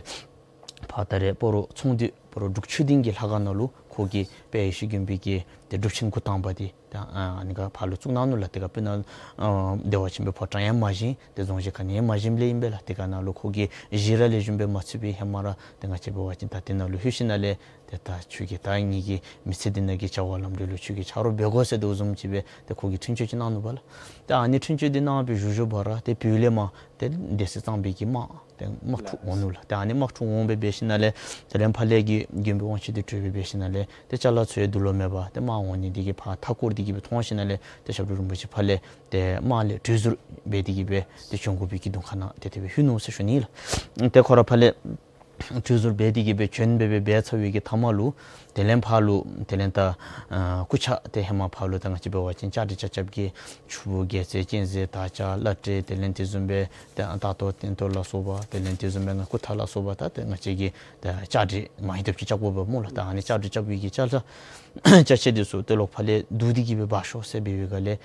ཕར་ད་རེས་སྤ་རོ་ཚོང་འདུས་སྤ་རོ་འབྲུག་ཆོས་སྡིངས་ཀྱི་ལྷ་ཁང་ནང་ལུ་ཁོ་གིས་དཔལ་ཡེ་ཤེས་མགོན་པོའི་གི་ཏེ་སྒྲུབ་ཆེན་འགོ་དང་པ་འདི་ད་ཨ་ནི་སྒང་ཕར་ལུ་བཙུགས་གནང་ནུག་ལགས། དེ་སྒང་སྤུ་ན་ཨ་བདེ་བ་ཆེན་པོའི་ཕོ་བྲང་ཡང་མ་བཞེངས། ཏེ་རྫོང་གཞི་ག་ནི་ཡང་མ་བཞེངསམ་ལས་ཨིན་པས་ལགས། དེ་སྒང་ནང་ལུ་ཁོ་གིས་གཞི་ར་ལེགས་ཤོམ་སྦེ་མ་ཚུགས་པའི་ཧེ་མ་ར་ཏེ་ང་བཅས་འབད་བ་ཅིན་ད་དེ་ནང་ལུ་ལྷོད་ཞིནམ་ལས་ཏེ་ད་ཁྱོད་ཀྱིས་ད་ངེ་གི་མི་ཚེ་འདི་ནང་གི་བྱ་བ་ལམ་འགྲོ་ལུ་ཁྱོད་ཀྱིས་ཆ་རོགས་འབད་དགོ་ཟེར་དོ་བཟུམ་ཅིག་སྦེ་ཏེ་ཁོ་གིས་འཕྲིན་བཅོལ་ཅིག་གནང་ནུག་པ་ལགས། ཏེ་ཨ་ནི་འཕྲིན་བཅོལ་འདི་གནང་བའི་བཞུགས་བཞུགས་པ་ར་ཏེ་བོད་ལས་མར་ཏེ་སྡེ་སྲིད་གཙང་པའི་གི་དམག་ཏེ་དམག་འཁྲུག་འོང་ནུག་ལགས། ཏེ་ཨ་ནི་དམག་འཁྲུག་འོང་སྦེ་འབད་ཞིནམ་ལས་དེ་ལས་ཕར་ལས་ཀྱི་མགོན་པོའི་དབང་ཆེན་འདི་གྲོལ་སྦེ་འབད་ཞིནམ་ལས་ཏེ་ཅ་ལ་ཚུ་ཡང་འདུག་ལོང་མེད་པར་ཏེ་དམག་འོང་ནི་འདི་གིས་ཕར་མཐའ་བསྐོར་ཏེ་གིས་སྦེ་མཐོང་ཞིནམ་ལས་ཏེ་ཞབས་དྲུང་རིན་པོ་ཆེ་ཕར་ལས་ཏེ་དམག་ལས་གྲོལ་ཟུར་འབད་དེ་གིས་སྦེ་ཏེ་བྱོན་དགོ་པའི་གི་གདོང་ཁ་ནང་ཏེ་དེ་སྦེ་ལྷོད་ནུག་ཟེར་ཞུ་ནི་ལགས། ཏེ་ཁོ་ར་ཕར་ལས་གྲོལ་ཟུར་འབད་དེ་གིས་སྦེ་བྱོན་སྦེ་སྦེ་འབད་ཚར་བའི་གི་མཐའ་མ་ལུ་དེ་ལས་ཕར་ལུ་དེ་ལས་ད་ཨ་སྐུ་ཕྱྭ་ཏེ་ཧེ་མ་ཕར་ལུ་ད་ང་བཅས་འབད་བ་ཅིན་བཅའ་སྒྲིག་ཆ་ཁྱབ་ཀྱི་ཆུ་བོ་རྒྱལ་རྩེ་གཅན་གཟན་དར་དཀར་བླ་བྲེ་དེ་ལས་དེ་བཟུམ་སྦེ་ཏེ་ད་ལྟོ་སྟེང་ཐོག་ལ་སོགས་པ་དེ་ལས་དེ་བཟུམ་སྦེ་ང་སྐུ་ཐང་ལ་སོགས་པ་ད་ཏེ་ང་བཅས་ཀྱིས་ད་བཅའ་སྒྲིག་མ་ཧེ་ཐབས་ཅིག་རྐྱབ་དགོ་པས་སྨོ་ལགས། ད་ཨ་ནི་བཅའ་སྒྲིག་རྐྱབ་པའི་གི་ཅ་ལ་ཅ་ཆས་འདི་ཚུ་ཏེ་ལོག་ཕར་ལས་བསྡུ་སྟེ་གིས་སྦེ་འབག་ཤོག་ཟེར་འབད་བའི་སྒང་ལས་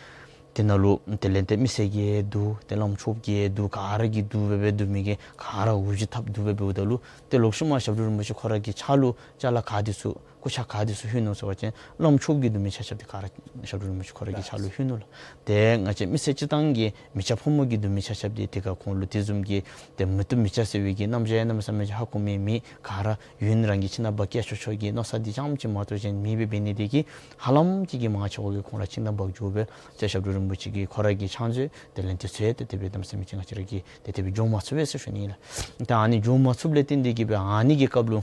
དེ་ནང་ལུ་དེ་ལས་ཏེ་མི་སེར་གྱིས་བསྡུ་ཏེ་བླམ་ཆོསཔ་གིས་བསྡུ་ག་ར་གིས་བསྡུ་སྦེ་སྦེ་བསྡུ་མི་གིས་ག་ར་འུ་ཅག་འཐབ་བསྡུ་སྦེ་འབདཝ་ད་ལུ་ཏེ་ལོག་ཤུལ་མ་ཞབས་དྲུང་རིན་པོ་ཆེ་ཁོ་ར་གི་ཕྱག་ལུ་ཅ་ལ་ག་འདི་ཚུ་སྐུ་ཕྱྭ་ག་འདི་ཚུ་ལྷོད་ནུག་ཟེར་བ་ཅིན་བླམ་ཆོསཔ་གིས་བསྡུ་མི་ཆ་ཁྱབ་འདི་ག་ར་ཞབས་དྲུང་རིན་པོ་ཆེ་ཁོ་ར་གི་ཕྱག་ལུ་ལྷོད་ནུག་ལགས། ཏེ་ང་བཅས་མི་སེར་སྤྱིར་བཏང་གི་མི་སྐྱ་ཕོ་མོ་གིས་བསྡུ་མི་ཆ་ཁྱབ་འདི་དེ་སྒང་ཁོང་ལུ་དེ་བཟུམ་གྱི་ཏེ་མི་བསྡུ་མི་ཆ་ཟེར་བའི་གི་རྣམ་གཞག་ཡང་གནམ་མེད་ས་མེད་ཧ་གོ་མི་མེད། ག་ར་ཡུན་རིང་གི་ཁྱིམ་ནང་འབག་སྐྱེལ་ཆོག་ཆོག་གི་མནོ་བསམ་འདི་རྐྱངམ་ཅིག་མ་གཏོགས་གཞན་མེད་པར་འབད་ནི་དེ་གིས་ཧ་ལམ་ཅིག་གིས་མང་ཆེ་བ་གིས་ཁོང་ར་ཁྱིམ་ནང་འབག་འགྱོ་སྦེ་ཏེ་ཞབས་དྲུང་རིན་པོ་ཆེ་གི་ཁོ་ར་གི་ཕྱག་མཛོད་དེ་ལས་དེ་ཚུ་ཡང་ཏེ་དེ་སྦེ་གནམ་མེད་ས་མེད་ཅིག་ང་བཅས་ར་གིས་ཏེ་དེ་སྦེ་འགྱོ་མ་ཚུགས་པས་ཟེར་ཞུ་ནི་ལགས། ད་ཨ་ནི་འགྱོ་མ་ཚུགསཔ་ལས་བརྟེན་ཏེ་གིས་སྦེ་ཨ་ནི་གི་སྐབས་ལུ་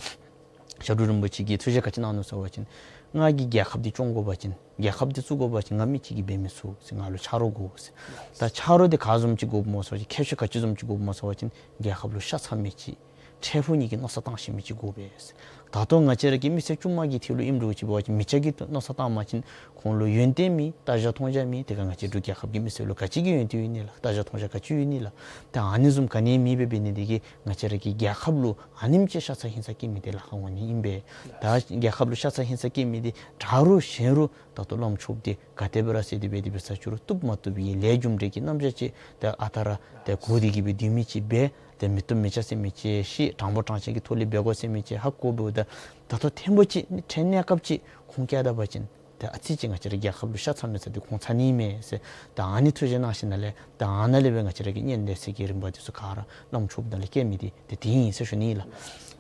ཞབས་དྲུང་རིན་པོ་ཆེ་གིས་ཐུགས་བཞེད་ག་ཅི་གནང་ནུག་ཟེར་བ་ཅིན་ང་གིས་རྒྱལ་ཁབ་འདི་སྐྱོང་དགོ་པ་ཅིན་རྒྱལ་ཁབ་འདི་བཙུགས་དགོ་པ་ཅིན་ང་མི་གཅིག་གིས་འབད་མི་ཚུགས་ཟེར། ང་ལུ་ཆ་རོགས་དགོ་ཟེར། ད་ཆ་རོགས་འདི་ག་བཟུམ་ཅིག་དགོཔ་སྨོ་ཟེར་བ་ཅིན་ཁྱད་ཆོས་ག་ཅི་བཟུམ་ཅིག་དགོཔ་སྨོ་ཟེར་བ་ཅིན་རྒྱལ་ཁབ་ལུ་ཤ་ཚ་མི་ཅིག། འཕྲལ་ཕུགས་གཉིས་ཀྱི་མནོ་བསམ་བཏང་ཤེས་མི་ཅིག་དགོ་པས། ད་ལྟོ་ང་བཅས་ར་གི་མི་སེར་ཅུང་མ་གི་ཐད་ལུ་ཨིནམ་འདྲཝ་ཅིག་འབད་བ་ཅིན་མི་སྐྱ་གི་མནོ་བསམ་བཏང་བ་ཅིན་ཁོང་ལུ་ཡོན་ཏན་མེད། ལྟ་བཞག་མཐོང་བཞག་མེད། དེ་ཁར་ང་བཅས་འབྲུག་རྒྱལ་ཁབ་ཀྱི་མི་སེར་ལུ་ག་ཅི་གི་ཡོན་ཏན་ཡོད་ནི་ལགས། ལྟ་བཞག་མཐོང་བཞག་ག་ཅི་ཡོད་ནི་ལགས། ད་ཨ་ནི་བཟུམ་ག་ནི་མེད་པར་འབད་ནི་དེ་གིས་ང་བཅས་ར་གི་རྒྱལ་ཁབ་ལུ་ཨ་ནེམ་ཅིག་ཤ་ཚ་ཧིང་ཚ་སྐྱེ་མི་དེ་ལཱ་ཁག་འོང་ནི་ཨིན་པས། ད་རྒྱལ་ཁབ་ལུ་ཤ་ཚ་ཧིང་ཚ་སྐྱེ་མི་དེ་དྲག་རུང་ཞན་རུང་ད་ལྟོ་བླམ་ཆོསཔ་དེ་ག་དེ་སྦེ་ར་ཟེར་ཏེ་འབད་དེ་འབད་ས་ཅིག་རུང་བཏུབ་མ་བཏུབ་ཀྱི་ལས་རྒྱུ་འབྲས་ཀྱི་རྣམ་གཞག་ཅིག་ད་ཨ་རྟག་ར་ད་གོ་སྟེ་གི་སྦེ་སྡོད་མི་ཅིག་འབད། ཏེ་མི་བཏུབ་མི་བྱ་ཟེར་མི་ཅིག་ཤེས། དྲང་པོ་དྲང་བཞག་གི་ཐོག་ལས་འབད་དགོ་ཟེར་མི་ཅིག་ཧ་གོ་འབདཝ་ད་ད་ལྟོ་ཐེངས་པོ་ཅིག་ནི་ཕྲན་གནས་སྐབས་ཅིག་ཁུངས་བཀལ་ད་པ་ཅིན་ཏེ་ཨ་ཙི་ཅིག་ང་བཅས་ར་རྒྱལ་ཁབ་ལུ་ཤ་ཚ་མི་ཚ་དེ་ཁུངས་ཚ་ནི་མས་ཟེར། ད་ཨ་ནི་ཐུགས་བཞེད་གནང་ཞིནམ་ལས་ད་ཨ་ནཱ་ལས་སྦེ་ང་བཅས་ར་གི་སྙན་དེ་ཚིག་གི་རིམ་པ་དེ་ཚུ་ག་ར་བླམ་ཆོསཔ་ནང་ལས་བཀལ་མི་དེ་ཏེ་དེ་ཨིན་ཟེར་ཞུ་ནི་ལགས།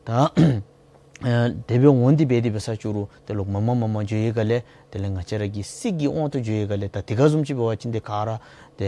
ད་ཨ་དེ་སྦེ་འོང་སྟེ་འབད་དེ་འབད་ས་ཅིག་རུང་ཏེ་ལོག་མ་མ་མ་མ་འགྱོ་བའི་སྒང་ལས་དེ་ལས་ང་བཅས་ར་གི་སྲིད་ཀྱི་དབང་དུ་འགྱོ་བའི་སྒང་ལས་ད་དེ་ཁར་བཟུམ་ཅིག་འབད་བ་ཅིན་ཏེ་ག་ར་ཏེ་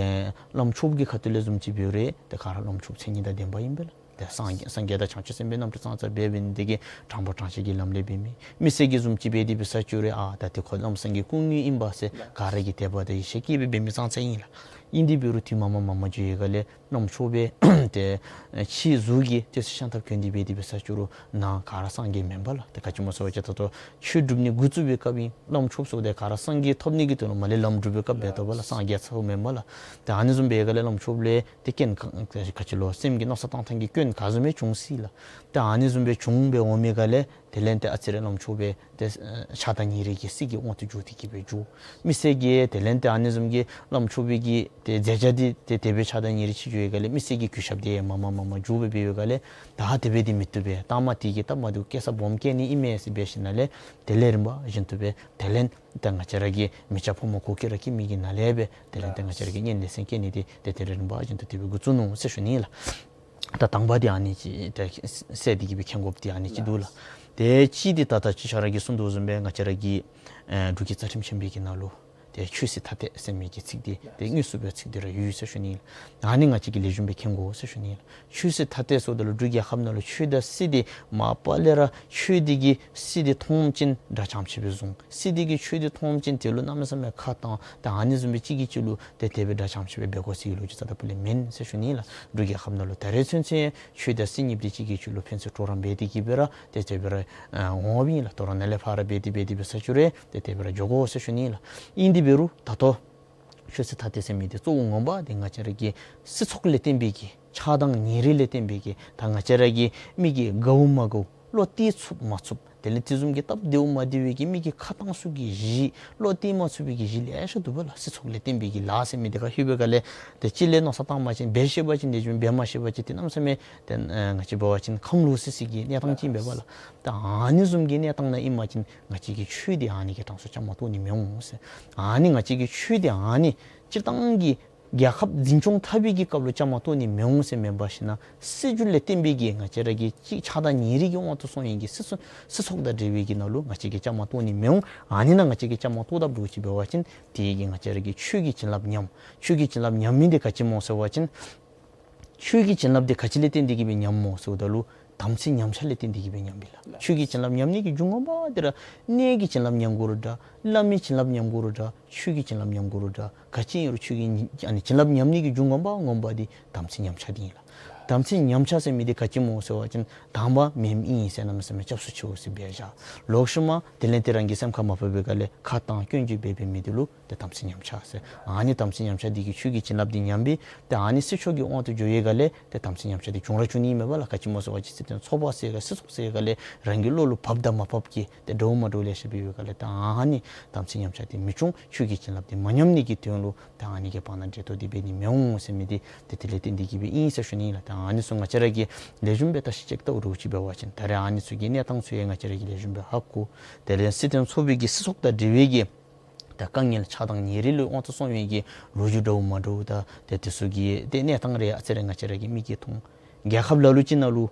བླམ་ཆོསཔ་གི་ཁ་ཐུག་ལས་བཟུམ་ཅིག་འབད་རུང་ཏེ་ག་ར་བླམ་ཆོསཔ་མཚན་ཉིད་དང་ལྡན་པ་ཨིན་པས་ལགས། ཏེ་སངས་རྒྱས་སངས་རྒྱས་དང་བྱང་ཆུབ་སེམས་དཔའི་རྣམ་འཕྲུལ་ཙང་ཙ་འབད་འབད་ནི་དེ་གིས་དྲང་པོ་དྲང་བཞག་གི་ལམ་ལས་འབད་མི། མི་སེར་གྱིས་བཟུམ་ཅིག་འབད་དེ་འབད་ས་ཅིག་རུང་ཨ་ད་ཏེ་ཁོ་ལམ་སེང་གེ་སྐུ་དངོས་ཨིན་པས་ཟེར་ག་ར་གིས་དད་པ་དང་ཡིད་ཆེས་བསྐྱེད་སྦེ་འབད་མི་ཙང་ཙ་ཨིན་ལགས། ཨིན་དེ་འབད་རུང་དུས་མ་མ་མ་མ་འགྱོ་བའི་སྒང་ལས་བླམ་ཆོསཔ་སྦེ་ཏེ་ཕྱི་གཟུགས་ཀྱི་ཏེ་ཤམ་ཐབས་གྱོན་ཏེ་འབད་དེ་འབད་ས་ཅིག་རུང་ནང་ག་ར་སངས་རྒྱས་མེན་པས་ལགས། ཏེ་ག་ཅི་སྨོ་ཟེར་བ་ཅིན་ད་ལྟོ་ཆོས་སྒྲུབ་ནི་འགོ་བཙུགས་པའི་སྐབས་ཨིན། བླམ་ཆོསཔ་ཚུ་དེ་ག་ར་སངས་རྒྱས་ཐོབ་ནི་གི་དོན་ལུ་མར་ལས་ལམ་སྒྲུབ་པའི་སྐབས་འབད་དོ་བ་ལགས། སངས་རྒྱས་ཚརཝ་མེན་པས་ལགས། ཏེ་ཨ་ནི་བཟུམ་འབད་བའི་སྒང་ལས་བླམ་ཆོསཔ་ལས་ཏེ་རྐྱེན་ག་ག་ཅི་ལོ་སེམས་ཀྱི་མནོ་བསམ་བཏང་ཐངས་ཀྱི་སྐྱོན་ག་བཟུམ་སྦེ་འབྱུང་སྲིད་ལགས། ཏེ་ཨ་ནི་བཟུམ་སྦེ་བྱུང་སྦེ་འོང་མི་སྒང་ལས་དེ་ལས་ཏེ་ཨ་ཙི་རེ་བླམ་ཆོསཔ་སྦེ་ཏེ་ཨ་ཆགས་སྡང་ཉེ་རིང་གི་སྲིད་ཀྱི་དབང་དུ་འགྱུར་ཏེ་གི་སྦེ་འགྱོ། མི་སེར་གྱིས་དེ་ལས་ཏེ་ཨ་ནི་བཟུམ་གྱི་བླམ་ཆོསཔ་གི་ཏེ་མཛད་བྱ་འདི་ཏེ་དེ་སྦེ་ཆགས་སྡང་ཉེ་རིང་ཆེ་འགྱོ་བའི་སྒང་ལས་མི་སེར་གྱི་གུས་ཞབས་དེ་མར་མར་མར་མར་འགྱོ་སྦེ་འབད་བའི་སྒང་ལས་ད་དེ་སྦེ་འདི་མི་བཏུབ་པས། ད་མ་དེ་གིས་སྟབས་མ་བདེཝ་སྐྱེ་ས་སྦོམ་སྐྱེ་ནི་ཨིན་མས་ཟེར་འབད་ཞིནམ་ལས་དེ་ལས་རིམ་པ་བཞིན་དུ་སྦེ་དེ་ལས་ད་ང་བཅས་ར་གི་མི་སྐྱ་ཕོ་མོ་གུ་གེ་ར་སྐྱེ་མི་གི་ནང་ལས་སྦེ་དེ་ལས་ད་ང་བཅས་ར་གི་སྙན་དེ་ཚིག་སྐྱེ་ནི་དེ་ཏེ་དེ་ལས་རིམ་པ་བཞིན་དུ་དེ་སྦེ་འགོ་བཙུགས་ནུག་ཟེར་ཞུ་ནི་ལགས། ད་དང་པ་འདི་ཨ་ནི་ཅིག་ཏེ་གསལ་ཏེ་གི་སྦེ་མཁྱེན་དགོཔ་འདི་ཨ་ནི་ཅིག་འདུག་ལགས། ཏེ་གཅིག་འདི་ད་ལྟོ་ཅིག་ཁྱོད་ར་གིས་གསུངས་དོ་བཟུམ་སྦེ་ང་བཅས་ར་གི་ཨེ་འབྲུག་གི་རྩ་ཁྲིམས་ཆེན་པོའི་གི་ནང་ལུ་ཏེ་ཆོས་སྲིད་ཐ་དད་ཟེར་མི་གི་ཚིག་འདི་ཏེ་དངོས་སུ་སྦེ་ཚིག་འདི་ར་ཡོད་ཟེར་ཞུ་ནི་ལགས། ཨ་ནི་ང་བཅས་ཀྱིས་ལེགས་ཤོམ་སྦེ་མཁྱེན་དགོ་ཟེར་ཞུ་ནི་ལགས། ཆོས་སྲིད་ཐ་དད་ཟེརཝ་ད་ལུ་འབྲུག་རྒྱལ་ཁབ་ནང་ལུ་ཆོས་དང་སྲིད་འདི་མ་པ་ལས་ར་ཆོས་འདི་གིས་སྲིད་འདི་མཐོངམ་ཅིག་དགྲ་ཙམ་ཅིག་སྦེ་བཟུང་། སྲིད་འདི་གིས་ཆོས་འདི་མཐོངམ་ཅིག་དེ་ལུ་གནམ་མེད་ས་མེད་ཁ་བཏང་། ད་ཨ་ནི་བཟུམ་སྦེ་གཅིག་གིས་གཅིག་ལུ་ཏེ་དེ་སྦེ་དགྲ་ཙམ་ཅིག་སྦེ་འབད་དགོ་ཟེར་བའི་ལོ་རྒྱུས་རྩ་དང་པོ་ལས་མེན་ཟེར་ཞུ་ནི་ལགས། འབྲུག་རྒྱལ་ཁབ་ནང་ལུ་ད་རེས་ཚུན་ཚོད་ཆོས་དང་སྲིད་གཉིས་འདི་གཅིག་གིས་གཅིག་ལུ་ཕན་ཚུན་གྲོགས་རམ་འབད་དེ་གི་སྦེ་ར་ཏེ་དེ་སྦེ་ར་ཨ་འོང་བ་ཨིན་ལགས། དོ་རུང་ནཱ་ལས་ཕར་འབད་དེ་འབད་དེ་འབད་ས་ཅིག་རུང་ཏེ་དེ་སྦེ་ར་འགྱོ་དགོ་ཟེར་ཞུ་ནི་ལགས། ཨིན་དེ་འབད་རུང་ད་ལྟོ་ཆོས་སྲིད་ཐ་དད་ཟེར་མི་འདི་གཙོ་བོ་ངོ་མ་འདི་ང་བཅས་ར་གི་སྲིད་ཚོགས་ལས་བརྟེན་པའི་གི་ཆགས་སྡང་ཉེ་རིང་ལས་བརྟེན་པའི་གི་ད་ང་བཅས་ར་གི་མི་གི་དགའཝ་མ་དགའཝ་བློ་གཏད་ཚུགསཔ་མ་ཚུགསཔ་དེ་ལས་དེ་བཟུམ་གྱི་སྟབས་བདེཝ་མ་བདེ་བའི་གི་མི་གི་ཁ་གཏང་ས་གི་གཞི་བློ་གཏད་མ་ཚུགས་པའི་གི་གཞི་ལེ་ཤ་འདུག་པ་ལགས། སྲིད་ཚོགས་ལས་བརྟེན་པའི་གི་ལཱ་ཟེར་མི་འདི་ཁར་ལྷོད་པའི་སྒང་ལས་ཏེ་གཅིག་ལས་མནོ་བསམ་བཏང་བ་ཅིན་འབད་ཤེས་པ་ཅིན་ལེགས་ཤོམ་འབད་མ་ཤེས་པ་ཅིན་ཏེ་གནམ་མེད་ས་མེད་ཏེ་ཨ་ང་བཅས་འབད་བ་ཅིན་ཁམས་ལོག་སི་སི་གི་གནས་སྟངས་ཅིག་ཨིན་པས་ལགས། ད་ཨ་ནི་བཟུམ་གྱི་གནས་སྟངས་ནང་ཨིན་པ་ཅིན་ང་བཅས་ཀྱི་ཆོས་འདི་ཨ་ནི་གི་གྲངས་སུ་བཅའ་མར་གཏོགས་ནི་མི་འོང་ཟེར། ཨ་ནི་ང་བཅས་ཀྱི་ཆོས་འདི་ཨ་ནི་སྤྱིར་བཏང་གི་རྒྱལ་ཁབ་འཛིན་སྐྱོང་འཐབ་པའི་གི་སྐབས་ལུ་བཅའ་མར་གཏོགས་ནི་མི་འོང་ཟེར་མེན་པར་ཞིན་ན་སྲིད་བྱུས་ལས་བརྟེན་པའི་གི་ང་བཅས་ར་གི་གཅིག་ཆགས་སྡང་ཉེ་རིང་གི་དབང་དུ་སོང་བའི་གི་སྲིད་ཚོགས་སྲིད་ཚོགས་དང་འབྲེལ་བའི་གི་ནང་ལུ་ང་བཅས་ཀྱིས་བཅའ་མར་གཏོགས་ནི་མི་འོང་། ཨ་ནི་ནང་ང་བཅས་ཀྱིས་བཅའ་མར་གཏོགས་དཔ་འདྲཝ་ཅིག་འབད་བ་ཅིན་དེ་གིས་ང་བཅས་ར་གི་ཆོས་ཀྱི་བྱིན་རླབས་ཉམས། ཆོས་ཀྱི་བྱིན་རླབས་ཉམས་མི་འདི་ག་ཅི་སྨོ་ཟེར་བ་ཅིན་ཆོས་ཀྱི་བྱིན་རླབས་འདི་ག་ཅི་ལས་བརྟེན་ཏེ་གི་སྦེ་ཉམསམ་སྨོ་ཟེརཝ་ད་ལུ་དམ་ཚིག་ཉམས་ཆག་ལས་བརྟེན་ཏེ་གི་སྦེ་ཉམསཔ་ཨིན་ལགས། ཆོས་ཀྱི་བྱིན་རླབས་ཉམས་ནི་གི་རྒྱུ་ངོ་མ་འདི་ར་གནས་ཀྱི་བྱིན་རླབས་ཉམས་དགོ་རུང་འདྲ། བླ་མའི་བྱིན་རླབས་ཉམས་དགོ་རུང་འདྲ། ཆོས་ཀྱི་བྱིན་རླབས་ཉམས་དགོ་རུང་འདྲ། ག་ཅི་ཨིན་རུང་ཆོས་ཀྱི་ཨ་ནི་བྱིན་རླབས་ཉམས་ནི་གི་རྒྱུ་ངོ་མ་ངོ་མ་འདི་དམ་ཚིག་ཉམས་ཆག་འདི་ཨིན་ལགས། དམ་ཚིག་ཉམས་ཆག་ཟེར་མི་འདི་ག་ཅི་སྨོ་ཟེར་བ་ཅིན་དང་པ་མེནམ་ཨིན་ཟེར་གནམ་མེད་ས་མེད་སྐྱབས་སུ་མཆིའོ་ཟེར་འབད་བཞག། ལོག་ཤུལ་མ་དེ་ལས་ཏེ་རང་གི་སེམས་ཁར་མ་བབ་པའི་སྒང་ལས་ཁ་བཏང་སྐྱོན་བརྗོད་འབད་འབད་མི་འདི་ལུ་ཏེ་དམ་ཚིག་ཉམས་ཆག་ཟེར། ཨ་ནི་དམ་ཚིག་ཉམས་ཆག་འདི་གིས་ཆོས་ཀྱི་བྱིན་རླབས་འདི་ཉམས་པས། ཏེ་ཨ་ནི་སྲིད་ཕྱོགས་ཀྱི་དབང་དུ་འགྱོ་བའི་སྒང་ལས་ཏེ་དམ་ཚིག་ཉམས་ཆག་འདི་བྱུང་ར་བྱུང་ནི་མས་པ་ལགས། ག་ཅི་སྨོ་ཟེར་བ་ཅིན་སྲིད་དོན་ཚོགས་པ་ཟེར་ག་སྲིད་ཚོགས་ཟེར་ག་ལས་རང་གི་བློ་ལུ་བབ་དང་མ་བབ་ཀྱི་ཏེ་འདྲཝ་མ་འདྲཝ་ལེ་ཤ་འབད་བའི་སྒང་ལས་ཏེ་ཨ་ནི་དམ་ཚིག་ཉམས་ཆག་འདི་མི་འབྱུང་། ཆོས་ཀྱི་བྱིན་རླབས་འདི་མ་ཉམས་ནི་གི་དོན་ལུ་ཏེ་ཨ་ནི་གི་བར་ན་འབྲེལ་གཏོགས་འདི་འབད་ནི་མི་འོང་ཟེར་མི་འདི་ཏེ་དེ་ལས་བརྟེན་ཏེ་གི་སྦེ་ཨིན་ཟེར་ཞུ་ནི་ལགས། ཏེ་ཨ་ནི་ཚུ་ང་བཅས་ར་གིས་ལེགས་ཤོམ་སྦེ་བརྟག་ཞིབ་ཅིག་ལྟཝ་འདྲཝ་ཅིག་འབད་བ་ཅིན་ད་རེས་ཨ་ནི་ཚུ་གི་གནས་སྟངས་ཚུ་ཡང་ང་བཅས་ར་གིས་ལེགས་ཤོམ་སྦེ་ཧ་གོ། དེ་ལས་སྲིད་དོན་ཚོགས་པའི་གི་སྲིད་ཚོགས་དང་འབྲེལ་བའི་གི་ད་དཀའ་ངལ་ཆགས་སྡང་ཉེ་རིང་ལུ་དབང་དུ་སོང་བའི་གི་ལོ་རྒྱུས་འདྲཝ་མ་འདྲཝ་དང་ཏེ་དེ་ཚུ་གི་ཏེ་གནས་སྟངས་རེ་ཨ་ཙི་རེ་ང་བཅས་ར་གི་མིག་གིས་མཐོང་། རྒྱལ་ཁབ་ལ་ལུ་ཅིག་ནང་ལུ་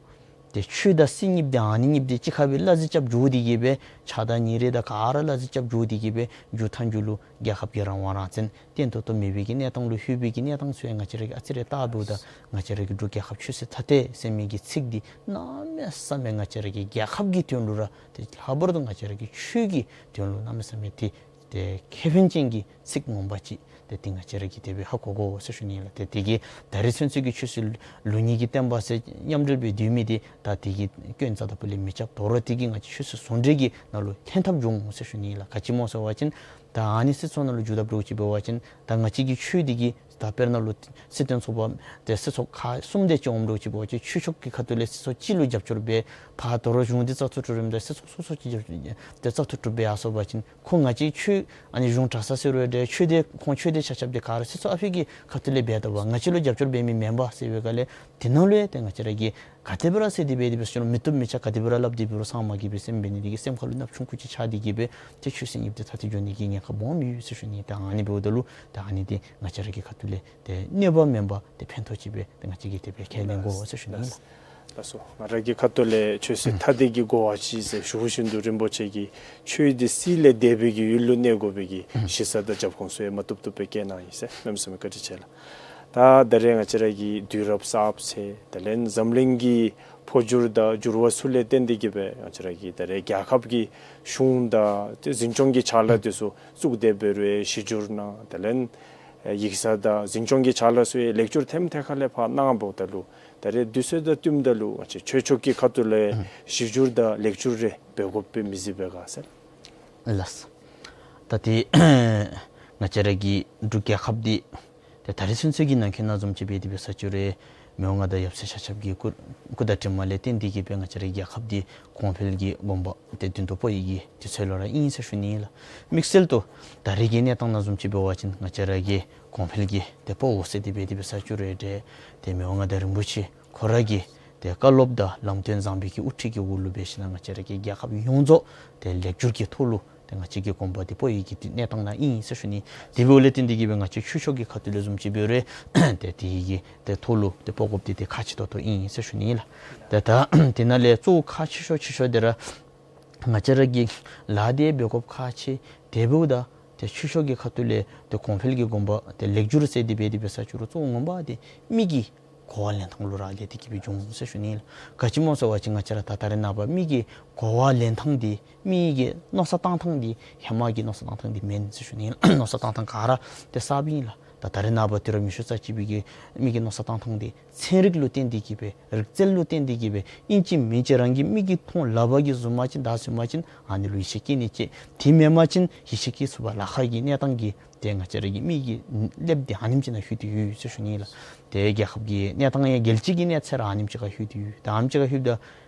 ཏེ་ཆོས་དང་སྲིད་གཉིསཔོ་འདི་ཨ་ནི་གཉིསཔོ་འདི་གཅིག་ཁར་སྦེ་གླགས་བསྲེ་རྐྱབ་འགྱོ་སྟེ་གི་སྦེ་ཆགས་སྡང་ཉེ་རིང་དང་ག་ར་གླགས་བསྲེ་རྐྱབ་འགྱོ་སྟེ་གི་སྦེ་མཇུག་མཐའ་མཇུག་ལུ་རྒྱལ་ཁབ་ཀྱི་རང་དབང་རང་བཙན་བརྟན་ཏོག་ཏོ་མེད་པའི་གི་གནས་སྟངས་ལུ་ལྷོད་པའི་གི་གནས་སྟངས་ཚུ་ཡང་ང་བཅས་ར་གིས་ཨ་ཙི་རེ་བལྟཝ་ད་ང་བཅས་ར་གི་འབྲུག་རྒྱལ་ཁབ་ཆོས་སྲིད་ཐ་དད་ཟེར་མི་གི་ཚིག་འདི་གནམ་མེད་ས་མེད་ང་བཅས་ར་གི་རྒྱལ་ཁབ་ཀྱི་དོན་ལུ་ར་ཏེ་ལྷག་པར་དུ་ང་བཅས་ར་གི་ཆོས་ཀྱི་དོན་ལུ་གནམ་མེད་ས་མེད་ཏེ་ ཏེ་ཁེ་ཕན་ཅན་གྱི་ཚིག་ངོ་མ་ཅིག་ཏེ་འདི་ང་བཅས་ར་གིས་དེ་སྦེ་ཧ་གོ་དགོ་ཟེར་ཞུ་ནི་ལགས། ཏེ་དེ་གིས་ད་རེས་ཚུན་ཚོད་ཀྱི་ཆོས་སྲིད་ལུགས་གཉིས་ཀྱི་བསྟན་པ་ཟེར་མཉམ་འབྲེལ་སྦེ་སྡོད་མི་འདི་ད་དེ་གི་སྐྱོན་རྩ་དང་པོ་ལས་མི་རྐྱབ། དོ་རུང་དེ་གིས་ང་བཅས་ཆོས་སྲིད་ཟུང་འབྲེལ་གྱི་ནང་ལུ་ཐོན་ཐབས་འབྱུང་ཟེར་ཞུ་ནི་ལགས། ག་ཅི་སྨོ་ཟེར་བ་ཅིན་ད་ཨ་ནི་སྲིད་ཚོགས་ནང་ལུ་འགྱོ་དཔ་འདྲཝ་ཅིག་འབད་བ་ཅིན་ད་ང་བཅས་ཀྱི་ཆོས་འདི་གིས་ད་དཔེར་ན་ལུ་སྲིད་དོན་ཚོགས་པ་ཏེ་སྲིད་ཚོགས་ཁག་གསུམ་དེ་ཅིག་འོངམ་འདྲཝ་ཅིག་འབད་བ་ཅིན་ཆོས་ཕྱོགས་ཀྱི་ཁ་ཐུག་ལས་སྲིད་ཚོགས་གཅིག་ལུ་རྒྱབ་སྐྱོར་འབད། ཕར་དོ་རུང་གཞུང་འདི་བཙག་འཐུ་གྲུབ་རནམ་ད་སྲིད་ཚོགས་སོ་སོ་ཅིག་རྒྱབ་ཏེ་བཙག་འཐུ་གྲུབ་འབད་ཡར་སོང་པ་ཅིན་ཁོ་ང་བཅས་ཆོས་ཨ་ནི་གཞུང་གྲྭ་ཚང་ཟེར་རུང་འདྲ་ཆོས་སྡེ་ཁོང་ཆོས་སྡེ་ཆ་ཁྱབ་འདི་ག་ར་སྲིད་ཚོགས་ཨ་ཕི་གི་ཁ་ཐུག་ལས་འབད་དོ་བ་ང་བཅས་ལུ་རྒྱབ་སྐྱོར་འབད་མི་མེན་པས་ཟེར་བའི་སྒང་ལས་དེ་ནང་ལུ་ཡང་ཏེ་ང་བཅས་ར་གིས་ག་དེ་སྦེ་ར་ཟེར་ཏེ་འབད་དེ་འབད་སོང་རུང་མི་བཏུབ་མི་ཆགས། ག་དེ་སྦེ་ར་སླབ་སྟེ་འབད་རུང་ཚང་མ་གིས་སྦེ་སེམས་འབད་ནི་དེ་གིས་སེམས་ཁ་ལུ་ནགཔ་ཆུང་ཀུ་ཅིག་ཆགས་ཏེ་གིས་སྦེ་ཏེ་ཆོས་སྲིད་གཉིས་པོ་འདི་ཐ་དད་འགྱོ་ནི་གི་ཉེན་ཁ་སྦོམ་ཡོད་ཟེར་ཞུ་ནི། ད་ཨ་ནི་འབདཝ་ད་ལུ་ད་ཨ་ནི་འདི་ང་བཅས་ར་གི་ཁ་ཐུག་ལས་ཏེ་གནོད་པ་མེན་པར་ཏེ་ཕན་ཐོགས་ཅིག་སྦེ་ཏེ་ང་བཅས་ཀྱིས་དེ་སྦེ་ཁས་ལེན་དགོ་ཟེར་ཞུ་ནི་ལགས། ལགས་སོ། ང་ར་གི་ཁ་ཐུག་ལས་ཆོས་སྲིད་ཐ་དད་ཀྱི་གོ་བ་ཅིག་ཟེར་ཞུ་བཞིན་དུ་རིན་པོ་ཆེ་གིས་ཆོས་འདི་སྲིད་ལས་འདས་པའི་གི་ཡུལ་ལུ་གནས་དགོ་པའི་གི་ཞེ་ས་དང་རྒྱབ་ཁུངས་ཚུ་ཡང་མ་བཏུབ་བཏུབ་སྦེ་བཀོད་གནང་ཡི་ཟེར། གནམ་མེད་ས་མེད་བཀའ་དྲིན་ཆེ་ལགས། ད་ད་རེས་ང་བཅས་ར་གི་དུས་རབས་གསརཔ་ཟེར་དེ་ལས་འཛམ་གླིང་གི་འཕོ་འགྱུར་དང་འགྱུར་བ་ཚུ་ལས་བརྟེན་ཏེ་གིས་སྦེ་ང་བཅས་ར་གི་ད་རེས་རྒྱལ་ཁབ་ཀྱི་གཞུང་དང་ཏེ་འཛིན་སྐྱོང་གི་ཕྱག་ལཱ་འདི་ཚུ་བཙུགས་ཏེ་འབད་རུང་གཞི་འགྱུར་གནང་། དེ་ལས་ཡིག་ཚང་དང་འཛིན་སྐྱོང་གི་ཕྱག་ལཱ་ཚུ་ཡང་ལེགས་བསྒྱུར་ཐེམ་ཐེ་ཁ་ལས་ཕར་གནངམ་ད་ལུ་ད་རེས་དུས་ཚོད་དང་བསྟུནམ་ད་ལུ་ང་བཅས་ཆོས་ཕྱོགས་ཀྱི་ཁ་ཐུག་ལས་གཞི་འགྱུར་དང་ལེགས་བསྒྱུར་རེ་འབད་དགོཔ་སྦེ་མི་གཟིགས་པས་ག་ཟེར། ལགས། ད་ཏེ་ང་བཅས་ར་གི་འབྲུག་རྒྱལ་ཁབ་འདི་ཏེ་ད་རེས་ཚུན་ཚོད་ཀྱི་ནང་འཁོད་ནང་བཟུམ་ཅིག་འབད་དེ་འབད་ས་ཅིག་རུང་མི་དབང་མངའ་བདག་ཡབ་སྲས་ཆ་ཁྱབ་ཀྱི་སྐུ་སྐུ་བཀའ་དྲིན་ལས་བརྟེན་ཏེ་གིས་སྦེ་ང་བཅས་རའི་རྒྱལ་ཁབ་འདི་གོང་འཕེལ་གྱི་གོམ་པ་ཏེ་མདུན་དུ་སྤོ་ནི་གི་དུས་ཚོད་ལུ་ར་ཨིན་ཟེར་ཞུ་ནི་ལགས། དམིགས་བསལ་དུ་ད་རེས་ཀྱི་གནས་སྟངས་ནང་བཟུམ་ཅིག་འབད་བ་ཅིན་ང་བཅས་ར་གི་གོང་འཕེལ་གྱི་ཏེ་སྤོ་བོ་ཟེར་དེ་སྦེ་དེ་སྦེ་ས་ཅིག་རུང་འདྲ་ཏེ་མི་དབང་མངའ་བདག་རིན་པོ་ཆེ་ཁོ་ར་གི་ཏེ་བཀའ་སློབ་དང་ལམ་སྟོན་བཟང་པོའི་གི་དབུ་ཁྲིད་ཀྱི་འོག་ལུ་འབད་ཞིནམ་ལས་ང་བཅས་ར་གི་རྒྱལ་ཁབ་ཡོངས་རྫོགས་ཏེ་ལེགས་བསྒྱུར་གྱི་ཐོག་ལུ་ཏེ་ང་བཅས་ཀྱི་གོམ་པ་འདི་སྤོ་ནི་གི་གནས་སྟངས་ནང་ཨིན་ཟེར་ཞུ་ནི། དེ་འབདཝ་ལས་བརྟེན་ཏེ་གིས་སྦེ་ང་བཅས་ཆོས་ཕྱོགས་ཀྱི་ཁ་ཐུག་ལས་བཟུམ་ཅིག་འབད་རུང་ཏེ་དེ་གི་ཏེ་ཐོག་ལུ་ཏེ་སྤོ་དགོཔ་འདི་ཏེ་ཁག་ཆེ་ཏོག་ཏོ་ཨིན་ཟེར་ཞུ་ནི་ལགས། ཏེ་ད་དེ་ནང་ལས་གཙོ་བོ་ཁག་ཆེ་ཤོས་ཆེ་ཤོས་འདི་ར་ང་བཅས་ར་གི་ལཱ་འདི་འབད་དགོཔ་ཁག་ཆེ། དེ་འབདཝ་ད་ཏེ་ཆོས་ཕྱོགས་ཀྱི་ཁ་ཐུག་ལས་ཏེ་གོང་འཕེལ་གྱི་གོམ་པ་ཏེ་ལེགས་བསྒྱུར་ཟེར་དེ་སྦེ་དེ་སྦེ་ས་ཅིག་རུང་གཙོ་བོ་ངོ་མ་འདི་མི་གི་གོ་བ་ལེན་ཐངས་ལུ་ར་ལས་ཏེ་གིས་སྦེ་འབྱུང་ཟེར་ཞུ་ནི་ལགས། ག་ཅི་སྨོ་ཟེར་བ་ཅིན་ང་བཅས་ར་ད་ད་རེས་ནངས་པ་མི་གི་གོ་བ་ལེན་ཐངས་འདི་མི་གི་མནོ་བསམ་བཏང་ཐངས་འདི་ཧེ་མ་གི་མནོ་བསམ་བཏང་ཐངས་འདི་མེན་ཟེར་ཞུ་ནི་ལགས། མནོ་བསམ་བཏང་ཐངས་ག་ར་ཏེ་གསརཔ་ཨིན་ལགས། ད་ད་རེས་ནངས་པ་དུས་རབས་ཉི་ཤུ་རྩ་གཅིག་པའི་གི་མི་གི་མནོ་བསམ་བཏང་ཐངས་འདི་ཚན་རིག་ལུ་བརྟེན་ཏེ་གིས་སྦེ་རིག་རྩལ་ལུ་བརྟེན་ཏེ་གིས་སྦེ་ཨིན་ཅི་མིན་ཅི་རང་གི་མིག་གིས་མཐོང་ལག་པ་གིས་བཟུང་པ་ཅིན་ད་བཟུང་པ་ཅིན་ཨ་ནི་ལུ་ཡིད་ཆེས་བསྐྱེད་ནི་ཅིག། དེ་མེན་པ་ཅིན་ཡིད་ཆེས་བསྐྱེད་ཚུགས་པར་ལཱ་ཁག་གི་གནས་སྟངས་ཀྱི་ཏེ་ང་བཅས་ར་གི་མི་གི་ཀླདཔ་འདི་ཨ་ནེམ་ཅིག་ནང་ལྷོད་དེ་ཡོད་ཟེར་ཞུ་ནི་ལགས། ཏེ་རྒྱལ་ཁབ་ཀྱི་གནས་སྟངས་ཡང་རྒྱལ་སྤྱི་གི་གནས་ཚད་ར་ཨ་ནེམ་ཅིག་ཁར་ལྷོད་དེ་ཡོད། ད་ཨ་ནེམ་ཅིག་ཁར་ལྷོདཔ་ད་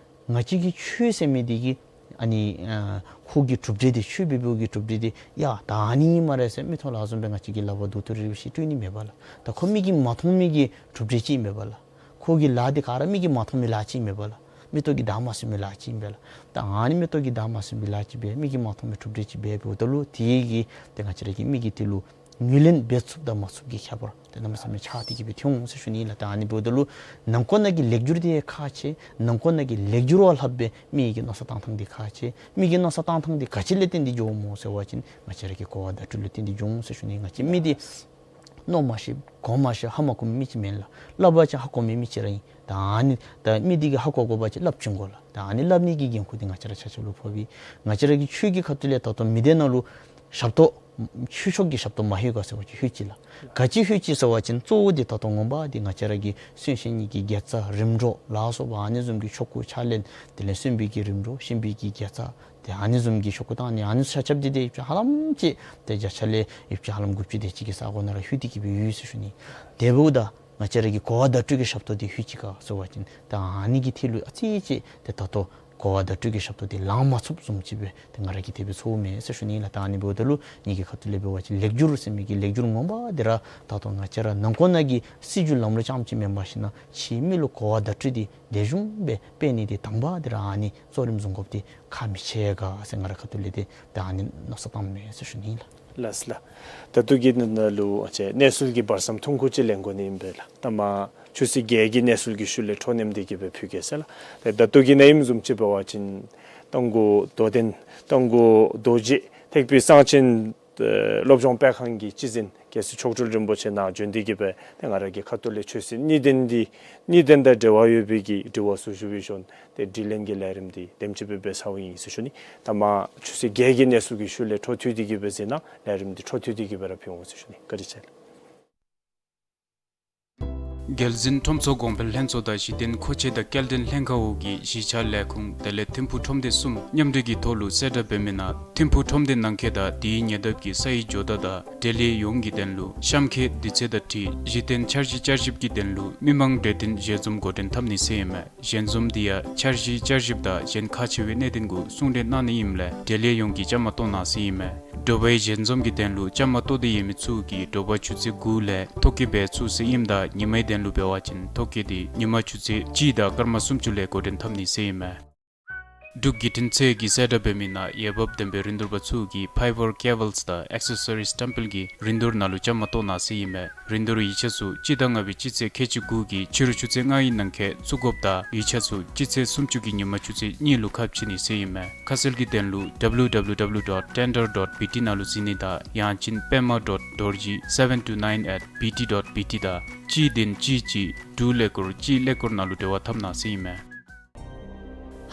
ང་བཅས་ཀྱི་ཆོས་ཟེར་མི་འདི་གི་ཨ་ནི་ཨ་ཁོ་གི་གྲུབ་འབྲས་འདི་ཆོས་འབད་བའི་གི་གྲུབ་འབྲས་འདི་ཡ་ད་ཨ་ནི་ཨིན་སྨ་རེ་ཟེར་མིག་ཏོ་ལ་བཟུང་སྦེ་ང་བཅས་ཀྱི་ལག་པར་རྡོག་ཐོ་རིལ་བཞིན་སྤྲོད་ནི་མེད་པས་ལགས། ད་ཁོ་མིག་གིས་མ་མཐོང་མི་གི་གྲུབ་འབྲས་ཅིག་ཨིན་པས་ལགས། ཁོ་གི་ལཱ་འདི་ག་ར་མིག་གིས་མ་མཐོང་མི་ལཱ་ཅིག་ཨིན་པས་ལགས། མིག་ཏོ་གིས་བལྟ་མ་ཚུགས་མི་ལཱ་ཅིག་ཨིན་པས་ལགས། ད་ཨ་ནི་མིག་ཏོ་གིས་བལྟ་མ་ཚུགས་མི་ལཱ་ཅིག་འབད་མིག་གིས་མ་མཐོང་མི་གྲུབ་འབྲས་ཅིག་འབད་འབདཝ་ད་ལུ་དེ་གིས་ཏེ་ང་བཅས་ར་གི་མི་གིས་དེ་ལུ་ངོས་ལེན་འབད་ཚུགསཔ་དང་མ་ཚུགསཔ་ཀྱི་ཁྱད་པར་ཏེ་གནམ་མེད་ས་མེད་ཆགས་ཏེ་གིས་སྦེ་ཐོན་འོང་ཟེར་ཞུ་ནི་ལགས། ད་ཨ་ནི་འབདཝ་ད་ལུ་ནང་འཁོད་ནང་གི་ལེགས་བསྒྱུར་འདི་ཁག་ཆེ། ནང་འཁོད་ནང་གི་ལེགས་བསྒྱུར་བ་ལྷགཔ་སྦེ་མི་གི་མནོ་བསམ་བཏང་ཐངས་འདི་ཁག་ཆེ། མི་གི་མནོ་བསམ་བཏང་ཐངས་འདི་ག་ཅི་ལས་བརྟེན་ཏེ་འགྱོཝ་སྨོ་ཟེར་བ་ཅིན་ང་བཅས་ར་གི་གོ་བ་བརྡ་སྤྲོད་ལུ་བརྟེན་ཏེ་འགྱོ་འོང་ཟེར་ཞུ་ནི། ང་བཅས་མི་འདི་མནོ་མ་ཤེས་གོ་མ་ཤེས་ཧ་མ་གོ་མི་ཅིག་མེན་ལགས། སླབ་པ་ཅིན་ཧ་གོ་མི་མི་ཅིག་ར་ཨིན། ད་ཨ་ནི་ད་མི་འདི་གིས་ཧ་གོ་དགོ་པ་ཅིན་སླབ་བྱིན་དགོ་ལགས། ད་ཨ་ནི་སླབ་ནི་གི་འགན་ཁུར་འདི་ང་བཅས་ར་ཆ་ཁྱབ་ལུ་ཕོགཔ་ཨིན། ང་བཅས་ར་གི་ཆོས་ཀྱི་ཁ་ཐུག་ལས་ད་ལྟོ་མི་སྡེ་ནང་ལུ་ཞབས་ཏོག་ཆོས་ཕྱོགས་ཀྱི་ཞབས་ཏོག་མ་ལྷོད་ག་ཟེར་བ་ཅིན་ལྷོད་ཅི་ལགས། ག་ཅི་ལྷོད་ཅི་ཟེར་བ་ཅིན་གཙོ་བོ་འདི་ད་ལྟོ་ངོ་མ་འདི་ང་བཅས་ར་གི་གསོན་གཤིན་གཉིས་ཀྱི་དགེ་རྩ་རིམ་གྲོ་ལ་སོགས་པ་ཨ་ནི་བཟུམ་གྱི་ཆོ་ག་ཕྱག་ལེན་དེ་ལས་གསོན་པའི་གི་རིམ་གྲོ་གཤིན་པའི་གི་དགེ་རྩ་ཏེ་ཨ་ནི་བཟུམ་གྱི་ཆོ་ག་བཏང་ནི་ཨ་ནི་ཆ་ཁྱབ་འདི་ཏེ་ཡིབ་ཆ་ཧ་ལམ་ཅིག་ཏེ་བརྒྱ་ཆ་ལས་ཡིབ་ཆ་ཧ་ལམ་དགུ་བཅུ་དེ་ཅིག་གི་ས་གོ་ནང་ར་ལྷོད་དེ་གིས་སྦེ་ཡོད་ཟེར་ཞུ་ནི། དེ་འབདཝ་ད་ང་བཅས་ར་གི་གོ་བ་བརྡ་སྤྲོད་ཀྱི་ཞབས་ཏོག་འདི་ལྷོད་ཅི་ག་ཟེར་བ་ཅིན་ད་ཨ་ནི་གི་ཐད་ལུ་ཨ་ཙི་ཅིག་ཏེ་ད་ལྟོ་གོ་བ་བརྡ་སྤྲོད་ཀྱི་ཞབས་ཏོག་འདི་ལང་མ་ཚུགསཔ་བཟུམ་ཅིག་སྦེ་ཏེ་ང་ར་གིས་དེ་སྦེ་ཚོརཝ་མས་ཟེར་ཞུ་ནི་ལགས། ད་ཨ་ནི་འབདཝ་ད་ལུ་ངེ་གི་ཁ་ཐུག་ལས་འབད་བ་ཅིན་ལེགས་བསྒྱུར་ཟེར་མི་གི་ལེགས་བསྒྱུར་ངོ་མ་འདི་ར་ད་ལྟོ་ང་བཅས་ར་ནང་འཁོད་ནང་གི་སྲིད་བྱུས་ལམ་ལུགས་རྐྱངམ་ཅིག་མེན་པར་ཞིན་ན་ཕྱི་མི་ལུ་གོ་བ་བརྡ་སྤྲོད་འདི་ལེགས་ཤོམ་སྦེ་སྤེལ་ནི་འདི་དང་པ་འདི་ར་ཨ་ནི་གཙོ་རིམ་བཟུང་དགོཔ་འདི་ཁག་མི་ཆེ་ག་ཟེར་ང་རའི་ཁ་ཐུག་ལས་ཏེ་ད་ཨ་ནི་མནོ་བསམ་བཏངམ་མས་ཟེར་ཞུ་ནི་ལགས། ལགས་སོ་ལགས། ད་ལྟོ་གི་ནང་ན་ལུ་ཨ་ཙི་གནས་ཚུལ་གྱི་བར་མཚམས་ཐུང་ཀུ་ཅིག་ལེན་དགོ་ནི་ཨིན་པས་ལགས། ད་མ་ཆོས་སྲིད་བརྒྱད་ཀྱི་གནས་ཚུལ་གྱི་ཤུལ་ལས་འཕྲོ་མཉམ་འདི་གིས་སྦེ་ཕུལ་གེ་ཟེར་ལགས། ཏེ་ད་ལྟོ་གི་ནང་ཨིནམ་བཟུམ་ཅིག་འབད་བ་ཅིན་རྟ་མགོ་རྡོར་གདན་རྟ་མགོ་རྡོ་རྗེ་ཐེག་པའི་གསང་ཆེན་ ཏེ་སློབ་སྦྱོང་སྤེལ་ཁང་གི་སྤྱི་འཛིན་རྒྱལ་སྲས་མཆོག་སྤྲུལ་རིན་པོ་ཆེ་ནཱ་བྱོན་ཏེ་གི་སྦེ་ཏེ་ང་ར་གི་ཁ་ཐུག་ལས་ཆོས་སྲིད་གཉིས་ལྡན་འདི་གཉིས་ལྡན་དང་འབྲེལ་བ་ཡོད་པའི་གི་དྲི་བ་ཚུ་ཞུ་བའི་ཤུལ་ཏེ་དྲིས་ལན་གྱི་ལས་རིམ་འདི་དེམ་ཅིག་སྦེ་འབད་ཚརཝ་ཨིན་ཟེར་ཞུ་ནི། ད་མ་ཆུ་ཚོད་བརྒྱད་ཀྱི་གནས་ཚུལ་གྱི་ཤུལ་ལས་འཕྲོ་མཐུད་དེ་གི་སྦེ་ཟེར་ན་ལས་རིམ་འདི་འཕྲོ་མཐུད་དེ་གི་སྦེ་ར་ཕུལ་འོང་ཟེར་ཞུ་ནི། བཀའ་དྲིན་ཆེ་ལགས། རྒྱལ་འཛིན་ཁྲོམ་ཚོགས་གོང་འཕེལ་ལྷན་ཚོགས་དང་གཞི་རྟེན་མཁོ་ཆས་དང་སྐྱེལ་འདྲེན་ལྷན་ཁག་འོག་གི་གཞིས་ཆགས་ལས་ཁུངས་དེ་ལས་ཐིམ་ཕུག་ཁྲོམ་སྡེ་གསུམ་མཉམ་འབྲེལ་གྱི་ཐོག་ལུ་གསལ་བསྒྲགས་འབད་མི་ནང་ཐིམ་ཕུག་ཁྲོམ་སྡེ་ནང་འཁོད་དང་དེའི་ཉེ་འདབས་ཀྱི་ས་ཡི་ཇོ་བདག་དང་འབྲེལ་ཡོད་ཡོངས་ཀྱི་དོན་ལུ་གཤམ་འཁོད་དུས་ཚོད་དང་འཁྲིལ་གཞི་རྟེན་འཆར་གཞི་བསྐྱར་ཞིབ་ཀྱི་དོན་ལུ་མི་མང་གྲོས་བསྟུན་ཞལ་འཛོམས་འགོ་འདྲེན་འཐབ་ནི་ཟེར་ཨིན་མས། ཞལ་འཛོམས་འདི་ཡང་འཆར་གཞི་བསྐྱར་ཞིབ་དང་གཞན་ཁག་ཆེ་བའི་གནད་དོན་གུ་གསུང་གྲོས་གནང་ནི་ཨིནམ་ལས་འབྲེལ་ཡོད་ཡོངས་ཀྱིས་བཅའ་མར་གཏོགས་གནང་ཟེར་ཨིན་མས། དྲོ་པའི་ཞལ་འཛོམས་ཀྱི་དོན་ལུ་བཅའ་མར་གཏོགས་ཏེ་ཡོད་མི་ཚུ་གིས་དྲོ་པ་ཆུ་ཚོད་དགུ་ལས་ཐོ་བཀོད་འབད་ཚུགས་ཟེར་ཨིནམ་ད་ཉི་མའི་དོན་ལུ་འབད་བ་ཅིན་ཐོ་བཀོད་འདི་ཉི་མ་ཆུ་ཚོད་གཅིག་དང་སྐར་མ་སུམ་ཅུ་ལས་འགོ་འདྲེན་འཐབ་ནི་ཟེར་ཨིན་མས། འབྲུག་བརྒྱུད་འཕྲིན་ཚད་ཀྱིས་གསལ་བསྒྲགས་འབད་མི་ནང་འོས་འབབ་ལྡན་པའི་རིན་བསྡུར་པ་ཚུ་གིས་ཕའི་བར་ཀེ་བཱལསི་དང་ཨེག་སེ་སོ་རིསི་བཀྲམ་སྤེལ་གྱི་རིན་བསྡུར་ནང་ལུ་བཅའ་མར་གཏོགས་གནང་ཟེར་ཨིན་མས། རིན་བསྡུར་ཡིག་ཆ་ཚུ་སྤྱི་ཟླ་ལྔ་པའི་སྤྱི་ཚེས་ཁལ་གཅིག་དགུ་གི་ཕྱི་རུ་ཆུ་ཚོད་ལྔ་ཡི་ནང་འཁོད་བཙུགས་དགོཔ་དང་ཡིག་ཆ་ཚུ་སྤྱི་ཚེས་སུམ་ཅུ་གི་ཉིན་མ་ཆུ་ཚོད་གཉིས་ལུ་ཁ་ཕྱེ་ནི་ཟེར་ཨིན་མས། ཁ་གསལ་གྱི་དོན་ལུ་W W W dot tender dot B T ནང་ལུ་གཟིགས་ནི་དང་ཡང་ཅིན་པདྨ་dot dorji seven two nine at B T dot B T དང་གཅིག་བདུན་གཅིག་གཅིག་དྲུག་ཀླད་ཀོར་གཅིག་ཀླད་ཀོར་ནང་ལུ་འབྲེལ་བ་འཐབ་གནང་ཟེར་ཨིན་མས།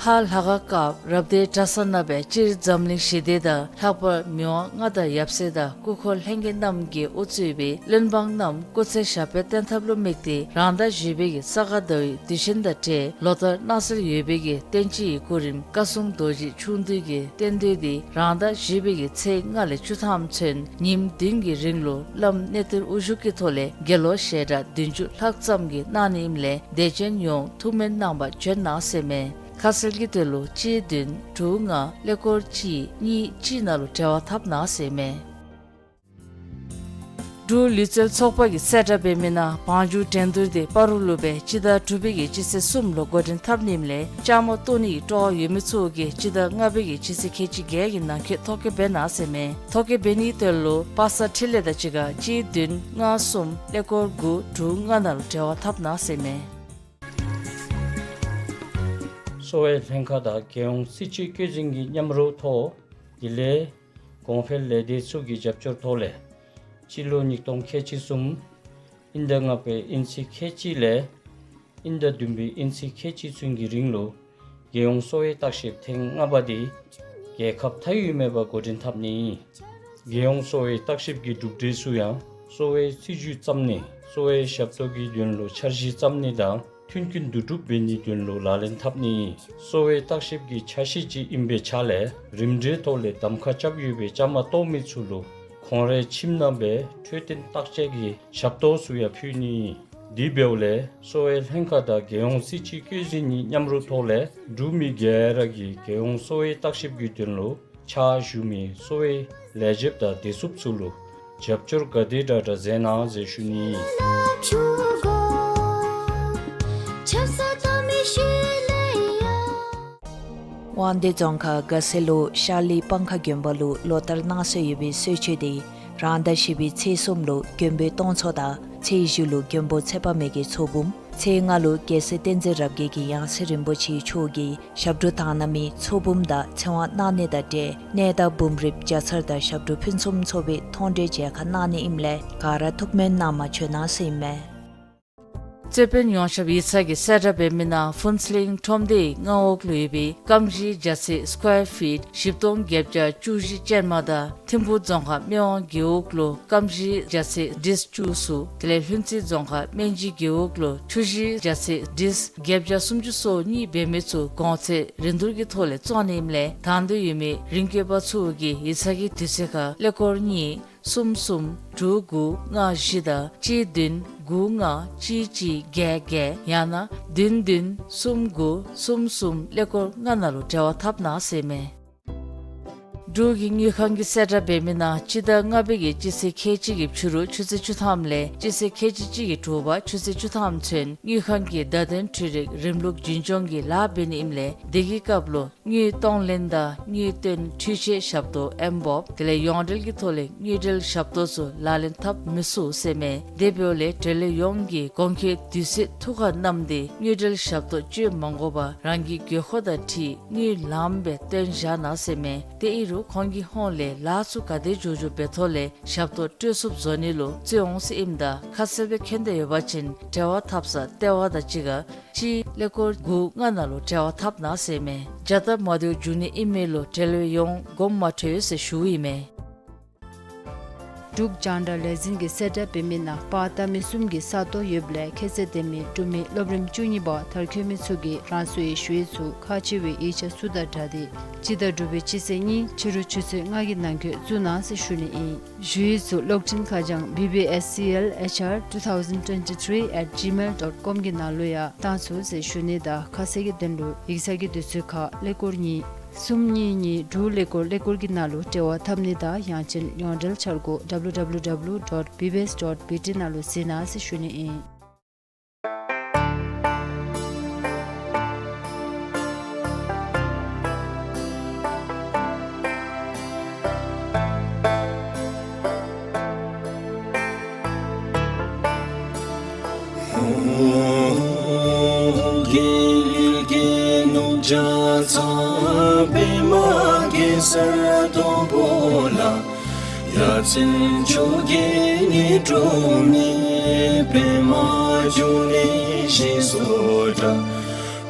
ཧཱ་ལྷ་ཁང་སྐབས་རབ་སྡེའི་གྲྭ་ཚང་ནང་སྦེ་སྤྱིར་འཛམ་གླིང་ཞི་བདེ་དང་ལྷག་པར་མི་དབང་མངའ་བདག་ཡབ་སྲས་དང་སྐུ་འཁོར་ལྷན་རྒྱས་རྣམས་ཀྱིས་དབུ་གཙོས་པའི་བློན་འབངས་རྣམས་སྐུ་ཚེ་ཞབས་པད་བརྟན་ཐབས་ལུ་དམིགས་ཏེ་རང་ཟླ་བཞི་པའི་གི་ས་ག་ཟླ་བའི་དུས་ཆེན་དང་འབྲེལ་ལོ་ལྟར་གནང་སྲོལ་ཡོད་པའི་གི་བསྟན་སྤྱི་ཡི་སྐུ་རིམ་བཀའ་སྲུང་རྡོ་རྗེ་འཆང་འདུས་ཀྱི་རྟེན་འབྲེལ་འདི་རང་ཟླ་བཞི་པའི་གི་ཚེས་ལྔ་ལས་བཅུ་ཐམ་ཚུན་ཉིནམ་བདུན་གྱི་རིང་ལུ་བླམ་གནས་བརྟན་དབུ་བཞུགས་ཀྱི་ཐོག་ལས་དགེ་སློང་ཞལ་གྲངས་བདུན་ཅུ་ལྷག་ཙམ་གྱིས་གནང་ནི་ཨིནམ་ལས་དད་ཅན་ཡོངས་ཐུགས་སྨོན་གནང་བར་བྱོན་གནང་ཟེར་མས། ཁ་གསལ་གྱི་དོན་ལུ་གཅིག་བདུན་དྲུག་ལྔ་ཀླད་ཀོར་གཅིག་གཉིས་གཅིག་ནང་ལུ་འབྲེལ་བ་འཐབ་གནང་ཟེར་མས། འབྲུག་ལུས་རྩལ་ཚོགས་པ་གིས་གསལ་བསྒྲགས་འབད་མི་ནང་བང་རྒྱུག་འགྲན་བསྡུར་འདི་སྤ་རོ་ལུ་སྦེ་སྤྱི་ཟླ་དྲུག་པའི་གི་སྤྱི་ཚེས་གསུམ་ལུ་འགོ་འདྲེན་འཐབ་ནི་ཨིནམ་ལས་བཅའ་མར་གཏོགས་ནི་གི་སྤྲོ་བ་ཡོད་མི་ཚུ་གིས་སྤྱི་ཟླ་ལྔ་པའི་གི་སྤྱི་ཚེས་ཁལ་གཅིག་བརྒྱད་ཀྱི་ནང་འཁོད་ཐོ་བཀོད་འབད་གནང་ཟེར་མས། ཐོ་བཀོད་འབད་ནི་དོན་ལུ་པ་སངས་འཕྲིན་ལས་དང་གཅིག་ཁར་གཅིག་བདུན་ལྔ་གསུམ་ཀླད་ཀོར་དགུ་དྲུག་ལྔ་ནང་ལུ་འབྲེལ་བ་འཐབ་གནང་ཟེར་མས། གསོ་བའི་ལྷན་ཁག་དང་རྒྱལ་ཡོངས་སྲིད་སྤྱི་བཀོད་འཛིན་གྱི་མཉམ་རོགས་ཐོག་དེ་ལས་གོང་འཕེལ་ལས་སྡེ་ཚུ་གི་རྒྱབ་སྐྱོར་ཐོག་ལས་སྤྱི་ལོ་ཉིས་སྟོང་ཁལ་གཅིག་གསུམ་དབྱིན་ཟླ་ལྔ་པའི་དབྱིན་ཚེས་ཁལ་གཅིག་ལས་དབྱིན་ཟླ་བདུན་པའི་དབྱིན་ཚེས་ཁལ་གཅིག་ཚུན་གྱི་རིང་ལུ་རྒྱལ་ཡོངས་གསོ་བའི་བརྟག་ཞིབ་ཐེངས་ལྔ་པ་འདི་རྒྱལ་ཁབ་མཐའ་དབུས་མེད་པར་འགོ་འདྲེན་འཐབ་ནི། རྒྱལ་ཡོངས་གསོ་བའི་བརྟག་ཞིབ་ཀྱི་གྲུབ་འབྲས་ཚུ་ཡང་གསོ་བའི་སྲིད་བྱུས་བརྩམ་ནི་གསོ་བའི་ཞབས་ཏོག་གི་དོན་ལུ་འཆར་གཞི་བརྩམ་ནི་དང་མཐུན་རྐྱེན་བསྡུ་སྒྲུབ་འབད་ནིའི་དོན་ལུ་ལག་ལེན་འཐབ་ནི། གསོ་བའི་བརྟག་ཞིབ་ཀྱི་ཆ་ཤས་ཅིག་ཨིན་པའི་ཆ་ལས་རིམ་གྲོའི་ཐོག་ལས་གདམ་ཁ་རྐྱབ་ཡོད་པའི་བཅའ་མར་གཏོགས་མི་ཚུ་ལུ་ཁོང་རའི་ཁྱིམ་ནང་སྦེ་འཕྲོད་བསྟེན་བརྟག་དཔྱད་ཀྱི་ཞབས་ཏོག་ཚུ་ཡང་ཕུལ་ནི། དེ་འབདཝ་ལས་གསོ་བའི་ལྷན་ཁག་དང་རྒྱལ་ཡོངས་སྲིད་སྤྱི་བཀོད་འཛིན་གཉིས་མཉམ་རོགས་ཐོག་ལས་འབྲུག་མི་ག་ར་གིས་རྒྱལ་ཡོངས་གསོ་བའི་བརྟག་ཞིབ་ཀྱི་དོན་ལུ་ཕྱག་ཞུ་མི་གསོ་བའི་ལས་བྱེདཔ་དང་བདེ་སྲུངཔ་ཚུ་ལུ་རྒྱབ་སྐྱོར་ག་དེ་དྲག་དྲག་མཛད་གནང་ཟེར་ཞུ་ནི། དབང་འདུས་རྫོང་ཁག་དགའ་སེ་ལུ་ཤར་ལི་སྤང་ཁ་དགོན་པ་ལུ་ལོ་ལྟར་གནང་སྲོལ་ཡོད་པའི་གསོལ་མཆོད་འདི་རང་ཟླ་བཞི་པའི་ཚེས་གསུམ་ལུ་མགོན་པོའི་སྟོང་ཚོགས་དང་ཚེས་བཞི་ལུ་མགོན་པོ་ཚེ་དཔག་མེད་ཀྱི་ཚོགས་འབུམ། ཚེས་ལྔ་ལུ་རྒྱལ་སྲས་བསྟན་འཛིན་རབ་རྒྱས་ཀྱི་ཡང་སྲིད་རིན་པོ་ཆེའི་མཆོག་གི་ཞབས་དྲུང་དང་ན་མི་ཚོགས་འབུམ་དང་ཚེ་དབང་གནང་ནི་དང་འབྲེལ་གནས་བདག་འབུམ་རིཔ་བརྒྱ་ཚར་དང་ཞབས་དྲུང་ཕུན་སུམ་ཚོགས་པའི་མཐོང་གྲོལ་མཇལ་ཁ་གནང་ནི་ཨིནམ་ལས་ག་ར་ཐུགས་སྨོན་གནང་བར་བྱོན་གནང་ཟེར་ཨིན་མས། རྩོད་དཔོན་ཡོངས་ཁྱབ་ཡིག་ཚང་གིས་གསལ་བསྒྲགས་འབད་མི་ནང་ཕུན་ཚོགས་གླིང་ཁྲོམ་སྡེའི་མངའ་འོག་ལུ་ཡོད་པའི་སྐམ་གཞིས་རྒྱ་ཚད་སི་ཀོར་ཕིཊ་བཞི་སྟོང་བརྒྱད་བརྒྱ་བཅུ་བཞི་ཅན་མ་དང་ཐིམ་ཕུག་རྫོང་ཁག་སྨད་ཝང་རྒེད་འོག་ལུ་སྐམ་གཞིས་རྒྱ་ཚད་སི་ཀྲིས་བཅུ་གསུམ། དེ་ལས་ལྷུན་རྩེ་རྫོང་ཁག་སྨན་སྦྱིས་རྒེད་འོག་ལུ་ཆུ་གཞིས་རྒྱ་ཚད་སི་ཀྲིས་བརྒྱད་བརྒྱ་སུམ་ཅུ་སོ་གཉིས་འབད་མི་ཚུ་གོང་ཚད་རིན་བསྡུར་གྱི་ཐོག་ལས་བཙོང་ནི་ཨིནམ་ལས་དང་འདོད་ཡོད་མི་རིན་བཀོད་པ་ཚུ་གིས་ཡིག་ཚང་གི་དུས་ཚོད་ཁར་ཀླད་ཀོར་གཉིས་གསུམ་གསུམ་དྲུག་དགུ་ལྔ་བཞི་དང་གཅིག་བདུན་དགུ་ལྔ་གཅིག་གཅིག་བརྒྱད་བརྒྱད་ཡང་ན་བདུན་བདུན་གསུམ་དགུ་གསུམ་གསུམ་ཀླད་ཀོར་ལྔ་ནང་ལུ་འབྲེལ་བ་འཐབ་གནང་ཟེར་མས། འབྲུག་གི་དངུལ་ཁང་གིས་གསལ་བསྒྲགས་འབད་མི་ནང་སྤྱི་ཟླ་ལྔ་པའི་གི་སྤྱི་ཚེས་ཁལ་གཅིག་གི་ཕྱི་རུ་ཆུ་ཚོད་བཅུ་ཐམ་ལས་སྤྱི་ཚེས་ཁལ་གཅིག་གཅིག་གི་དྲོ་པ་ཆུ་ཚོད་བཅུ་ཐམ་ཚུན་དངུལ་ཁང་གི་བརྡ་དོན་འཕྲུལ་རིག་རིམ་ལུགས་རྒྱུན་སྐྱོང་གི་ལཱ་འབད་ནི་ཨིནམ་ལས་དེ་གི་སྐབས་ལུ་དངུལ་གཏོང་ལེན་དང་དངུལ་བཏོན་འཕྲུལ་ཆས་ཞབས་ཏོག་ཨེམ་བོབ་དེ་ལས་ཡོངས་འབྲེལ་གྱི་ཐོག་ལས་དངུལ་འབྲེལ་ཞབས་ཏོག་ཚུ་ལག་ལེན་འཐབ་མི་ཚུགས་ཟེར་མས། དེ་འབདཝ་ལས་འབྲེལ་ཡོད་ཡོངས་ཀྱིས་གོང་འཁོད་དུས་ཚོད་ཐུགས་ཁར་བསྣམས་ཏེ་དངུལ་འབྲེལ་ཞབས་ཏོག་སྤྱོད་མ་དགོ་པར་རང་གི་དགོས་མཁོ་དང་འཁྲིལ་དངུལ་ལངམ་སྦེ་བཏོན་བཞག་གནང་ཟེར་མས། དེ་ཨིན་རུང་ ཁོང་གི་ཧོངས་ལས་ལཱ་ཚུ་ག་དེ་མགྱོགས་མགྱོགས་འབད་ཐོག་ལས་ཞབས་ཏོག་སྤྲོད་ཚུགསཔ་བཟོ་ནི་ལུ་རྩིས་འོང་ཟེར་ཨིནམ་ད་ཁ་གསལ་སྦེ་མཁྱེན་ཏེ་ཡོད་པ་ཅིན་འབྲེལ་བ་འཐབ་ས་ལྟེ་བ་དང་གཅིག་ཁར་གཅིག་ཀླད་ཀོར་དགུ་ལྔ་ནང་ལུ་འབྲེལ་བ་འཐབ་གནང་ཟེར་མས། བྱ་སྟབས་མ་བདེཝ་འབྱུང་ནི་ཨིན་མས་ལོ། འབྲེལ་བ་ཡོང་དགོངསམ་མ་ཁྲེལ་ཟེར་ཞུཝ་ཨིན་མས། འབྲུག་རྒྱང་བསྒྲགས་ལས་འཛིན་གྱིས་གསལ་བསྒྲགས་འབད་མི་ནང་པར་བཏབ་མི་གསུམ་གྱི་ས་སྟོང་ཡོདཔ་ལས་ཁྱད་ཚད་ལྡན་མི་འབྲུག་མི་སློབ་རིམ་བཅུ་གཉིས་པ་མཐར་འཁྱོལ་མི་ཚུ་གིས་རང་སོའི་ཞུ་ཡིག་ཚུ་ཁག་ཆེ་བའི་ཡིག་ཆ་ཚུ་དང་སྦྲགས་ཏེ་སྤྱི་ཟླ་དྲུག་པའི་སྤྱི་ཚེས་གཉིས་ཕྱི་རུ་ཆུ་ཚོད་ལྔ་གི་ནང་འཁོད་བཙུགས་གནང་ཟེར་ཞུ་ནི་ཨིན། ཞུ་ཡིག་ཚུ་གློག་འཕྲིན་ཁ་བྱང་B B S C L H R two thousand twenty-three at gmail dot com གི་ནང་ལུ་ཡང་བཏང་ཚུགས་ཟེར་ཞུ་ནི་དང་ཁ་གསལ་གྱི་དོན་ལུ་ཡིག་ཚང་གི་དུས་ཚོད་ཁར་ཀླད་ཀོར་གཉིས་གསུམ་གཉིས་གཉིས་དྲུག་ཀླད་ཀོར་ཀླད་ཀོར་གྱི་ནང་ལུ་འབྲེལ་བ་འཐབ་ནི་དང་ཡང་ཅིན་ཡོངས་འབྲེལ་འཆར་སྒོ W W W dot B B S dot B T ནང་ལུ་གཟིགས་གནང་ཟེར་ཞུ་ནི་ཨིན། རྒྱལ་གྱི་ནུབ་བྱང་གཙང་པདྨ་གེ་སར་སྡོང་པོ་ལ། ཡ་མཚན་མཆོག་གི་ཉི་སྒྲོན་མེ། པདྨ་འབྱུང་གནས་ཞེས་སུ་གྲགས།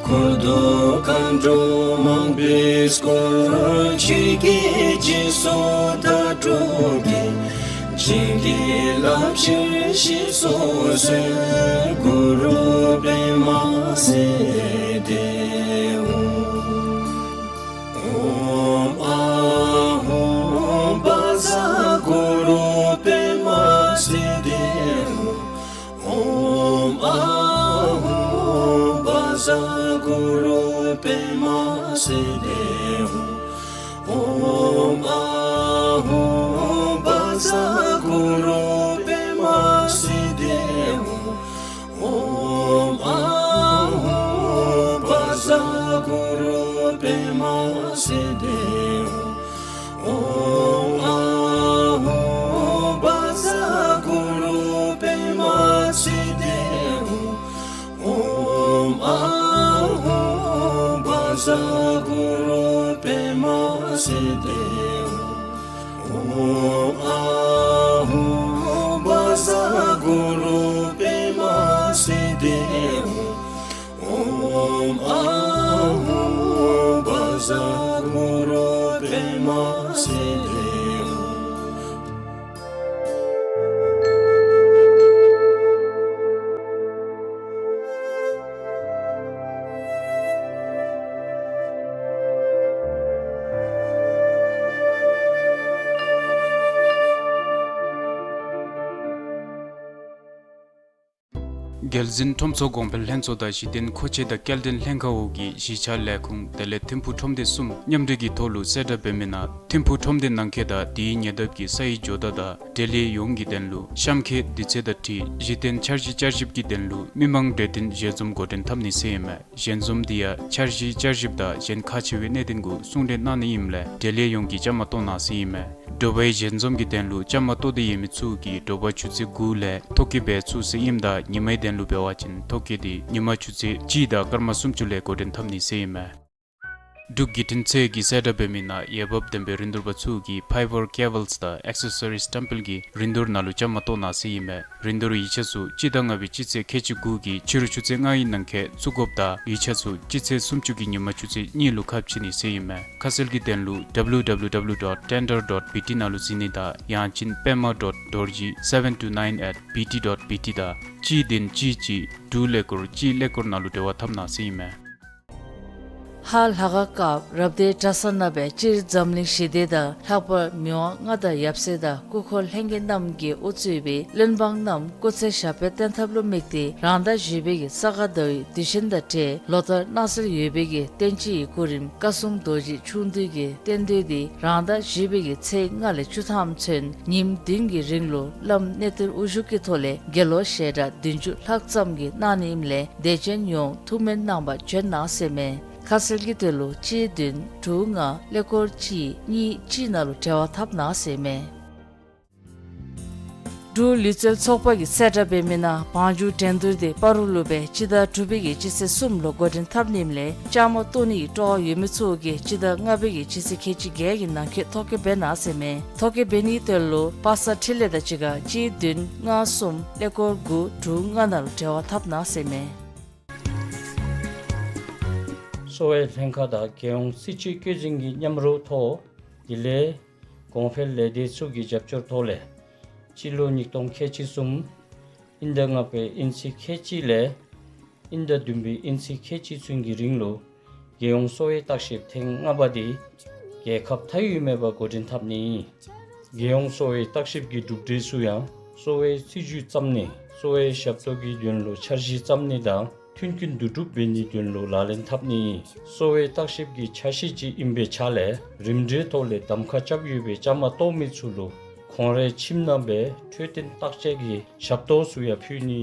འཁོར་དང་མཁའ་འགྲོ་མང་པོས་བསྐོར། ཆོས་ཀྱི་རྗེས་སུ་བདག་སྒྲུབ་ཀྱིས། བྱིན་གྱིས་བརླབ་ཕྱིར་ཞེས་སུ་གསོལ། གུ་རུ་པདྨ་སིདྡྷི་ཧཱུྃ། ཨོཾ་ཨཱཿཧཱུྃ་བཛྲ་གུ་རུ་པདྨ་སིདྡྷི་ཧཱུྃ། ཨོཾ་ཨཱཿཧཱུྃ་བཛྲ་གུ་རུ་པདྨ་སིདྡྷི་ཧཱུྃ། ཨོཾ་ཨཱཿཧཱུྃ་བཛྲ་གུ་རུ་པདྨ་སིདྡྷི་ཧཱུྃ། ཨོཾ་ཨཱཿཧཱུྃ་བཛྲ་གུ་རུ་པདྨ་སིདྡྷི་ཧཱུྃ། ཨོཾ་ཨཱཿཧཱུྃ་བཛྲ་གུ་རུ་པདྨ་སིདྡྷི་ཧཱུྃ། ཨོཾ་ཨཱཿཧཱུྃ་བཛྲ་གུ་རུ་པདྨ་སིདྡྷི་ཧཱུྃ། ཨོཾ་ཨཱཿཧཱུྃ་བཛྲ་གུ་རུ་པདྨ་སིདྡྷི་ཧཱུྃ། ཨོཾ་ཨཱཿཧཱུྃ་བཛྲ་གུ་རུ་པདྨ་སིདྡྷི་ཧཱུྃ། རྒྱལ་འཛིན་ཁྲོམ་ཚོགས་གོང་འཕེལ་ལྷན་ཚོགས་དང་གཞི་རྟེན་མཁོ་ཆས་དང་སྐྱེལ་འདྲེན་ལྷན་ཁག་འོག་གི་གཞིས་ཆགས་ལས་ཁུངས་དེ་ལས་ཐིམ་ཕུག་ཁྲོམ་སྡེ་གསུམ་མཉམ་འབྲེལ་གྱི་ཐོག་ལུ་གསལ་བསྒྲགས་འབད་མི་ནང་ཐིམ་ཕུག་ཁྲོམ་སྡེ་ནང་འཁོད་དང་དེའི་ཉེ་འདབས་ཀྱི་ས་ཡི་ཇོ་བདག་དང་འབྲེལ་ཡོད་ཡོངས་ཀྱི་དོན་ལུ་གཤམ་འཁོད་དུས་ཚོད་དང་འཁྲིལ་གཞི་རྟེན་འཆར་གཞི་བསྐྱར་ཞིབ་ཀྱི་དོན་ལུ་མི་མང་གྲོས་བསྟུན་ཞལ་འཛོམས་འགོ་འདྲེན་འཐབ་ནི་ཟེར་ཨིན་མས། ཞལ་འཛོམས་འདི་ཡང་འཆར་གཞི་བསྐྱར་ཞིབ་དང་གཞན་ཁག་ཆེ་བའི་གནད་དོན་གུ་གསུང་གྲོས་གནང་ནི་ཨིནམ་ལས་འབྲེལ་ཡོད་ཡོངས་ཀྱིས་བཅའ་མར་གཏོགས་གནང་ཟེར་ཨིན་མས། དྲོ་པའི་ཞལ་འཛོམས་ཀྱི་དོན་ལུ་བཅའ་མར་གཏོགས་ཏེ་ཡོད་མི་ཚུ་གིས་དྲོ་པ་ཆུ་ཚོད་དགུ་ལས་ཐོ་བཀོད་འབད་ཚུགས་ཟེར་ཨིནམ་ད་ཉི་མའི་དོན་ལུ་འབད་བ་ཅིན་ཐོ་བཀོད་འདི་ཉི་མ་ཆུ་ཚོད་གཅིག་དང་སྐར་མ་སུམ་ཅུ་ལས་འགོ་འདྲེན་འཐབ་ནི་ཟེར་ཨིན་མས། འབྲུག་བརྒྱུད་འཕྲིན་ཚད་ཀྱིས་གསལ་བསྒྲགས་འབད་མི་ནང་འོས་འབབ་ལྡན་པའི་རིན་བསྡུར་པ་ཚུ་གིས་Fiber Cables དང་Accessories བཀྲམ་སྤེལ་གྱི་རིན་བསྡུར་ནང་ལུ་བཅའ་མར་གཏོགས་གནང་ཟེར་ཨིན་མས། རིན་བསྡུར་ཡིག་ཆ་ཚུ་སྤྱི་ཟླ་ལྔ་པའི་སྤྱི་ཚེས་ཁལ་གཅིག་དགུ་གི་ཕྱི་རུ་ཆུ་ཚོད་ལྔ་ཡི་ནང་འཁོད་བཙུགས་དགོཔ་དང་ཡིག་ཆ་ཚུ་སྤྱི་ཚེས་སུམ་ཅུ་གི་ཉི་མ་ཆུ་ཚོད་གཉིས་ལུ་ཁ་ཕྱེ་ནི་ཟེར་ཨིན་མས། ཁ་གསལ་གྱི་དོན་ལུ www dot tender dot bt ནང་ལུ་གཟིགས་ནི་དང་ཡང་ཅིན་པདྨ་dot dorji seven two nine at bt dot bt དང་གཅིག་བདུན་གཅིག་གཅིག་དྲུག་ཀླད་ཀོར་གཅིག་ཀླད་ཀོར་ནང་ལུ་འབྲེལ་བ་འཐབ་གནང་ཟེར་ཨིན་མས། ཧཱ་ལྷ་ཁང་སྐབས་རབ་སྡེ་གྲྭ་ཚང་ནང་སྦེ་སྤྱིར་འཛམ་གླིང་ཞི་བདེ་དང་ལྷག་པར་མི་དབང་མངའ་བདག་ཡབ་སྲས་དང་སྐུ་འཁོར་ལྷན་རྒྱས་རྣམས་ཀྱིས་དབུ་གཙོས་པའི་བློན་འབངས་རྣམས་སྐུ་ཚེ་ཞབས་པད་བརྟན་ཐབས་ལུ་དམིགས་ཏེ་རང་ཟླ་བཞི་པའི་གི་ས་ག་ཟླ་བའི་དུས་ཆེན་དང་འབྲེལ་ལོ་ལྟར་གནང་སྲོལ་ཡོད་པའི་གི་བསྟན་སྤྱི་ཡི་སྐུ་རིམ་བཀའ་སྲུང་རྡོ་རྗེ་འཆང་འདུས་ཀྱི་རྟེན་མདོས་འདི་རང་ཟླ་བཞི་པའི་གི་ཚེས་ལྔ་ལས་བཅུ་ཐམ་ཚུན་ཉིནམ་བདུན་གྱི་རིང་ལུ་བླམ་གནས་བརྟན་དབུ་བཞུགས་ཀྱི་ཐོག་ལས་དགེ་སློང་ཞལ་གྲངས་བདུན་ཅུ་ལྷག་ཙམ་གྱིས་གནང་ནི་ཨིནམ་ལས་དད་ཅན་ཡོངས་ཐུགས་སྨོན་གནང་བར་བྱོན་གནང་ཟེར་མས། ཁ་གསལ་གྱི་དོན་ལུ་གཅིག་བདུན་དྲུག་ལྔ་ཀླད་ཀོར་གཅིག་གཉིས་གཅིག་ནང་ལུ་འབྲེལ་བ་འཐབ་གནང་ཟེར་མས། འབྲུག་ལུས་རྩལ་ཚོགས་པ་གིས་གསལ་བསྒྲགས་འབད་མི་ནང་བང་རྒྱུག་འགྲན་བསྡུར་དེ་སྤ་རོ་ལུ་སྦེ་སྤྱི་ཟླ་དྲུག་པའི་གི་སྤྱི་ཚེས་གསུམ་ལུ་འགོ་འདྲེན་འཐབ་ནི་ཨིནམ་ལས་བཅའ་མར་གཏོགས་ནི་གི་སྤྲོ་བ་ཡོད་མི་ཚུ་གིས་སྤྱི་ཟླ་ལྔ་པའི་གི་སྤྱི་ཚེས་ཁལ་གཅིག་བརྒྱད་ཀྱི་ནང་འཁོད་ཐོ་བཀོད་འབད་གནང་ཟེར་མས། ཐོ་བཀོད་འབད་ནིའི་དོན་ལུ་པ་སངས་འཕྲིན་ལས་དང་གཅིག་ཁར་གཅིག་བདུན་ལྔ་གསུམ་ཀླད་ཀོར་དགུ་དྲུག་ལྔ་ནང་ལུ་འབྲེལ་བ་འཐབ་གནང་ཟེར་མས། གསོ་བའི་ལྷན་ཁག་དང་རྒྱལ་ཡོངས་སྲིད་སྤྱི་བསྐྱོད་འཛིན་གྱི་མཉམ་རོགས་ཐོག་དེ་ལས་གོང་འཕེལ་ལས་སྡེ་ཚུ་གི་རྒྱབ་སྐྱོར་ཐོག་ལས་སྤྱི་ལོ་ཉིས་སྟོང་ཁལ་གཅིག་གསུམ་དབྱིན་ཟླ་ལྔ་པའི་དབྱིན་ཚེས་ཁལ་གཅིག་ལས་དབྱིན་ཟླ་བདུན་པའི་དབྱིན་ཚེས་ཁལ་གཅིག་ཚུན་གྱི་རིང་ལུ་རྒྱལ་ཡོངས་གསོ་བའི་བརྟག་ཞིབ་ཐེངས་ལྔ་པ་དེ་རྒྱལ་ཁབ་མཐའ་དབུས་མེད་པར་འགོ་འདྲེན་འཐབ་ནི། རྒྱལ་ཡོངས་གསོ་བའི་བརྟག་ཞིབ་ཀྱི་གྲུབ་འབྲས་ཚུ་ཡང་གསོ་བའི་སྲིད་བྱུས་བརྩམ་ནི་གསོ་བའི་ཞབས་ཏོག་གི་དོན་ལུ་འཆར་གཞི་བརྩམ་ནི་དང་མཐུན་རྐྱེན་བསྡུ་གྲུབ་འབད་ནིའི་དོན་ལུ་ལག་ལེན་འཐབ་ནི། གསོ་བའི་བརྟག་ཞིབ་ཀྱི་ཆ་ཤས་ཅིག་ཨིན་པའི་ཆ་ལས་རིམ་གྲོའི་ཐོག་ལས་གདམ་ཁ་རྐྱབ་ཡོད་པའི་བཅའ་མར་གཏོགས་མི་ཚུ་ལུ་ཁོང་རའི་ཁྱིམ་ནང་སྦེ་འཕྲོད་བསྟེན་བརྟག་དཔྱད་ཀྱི་ཞབས་ཏོག་ཚུ་ཡང་ཕུལ་ནི།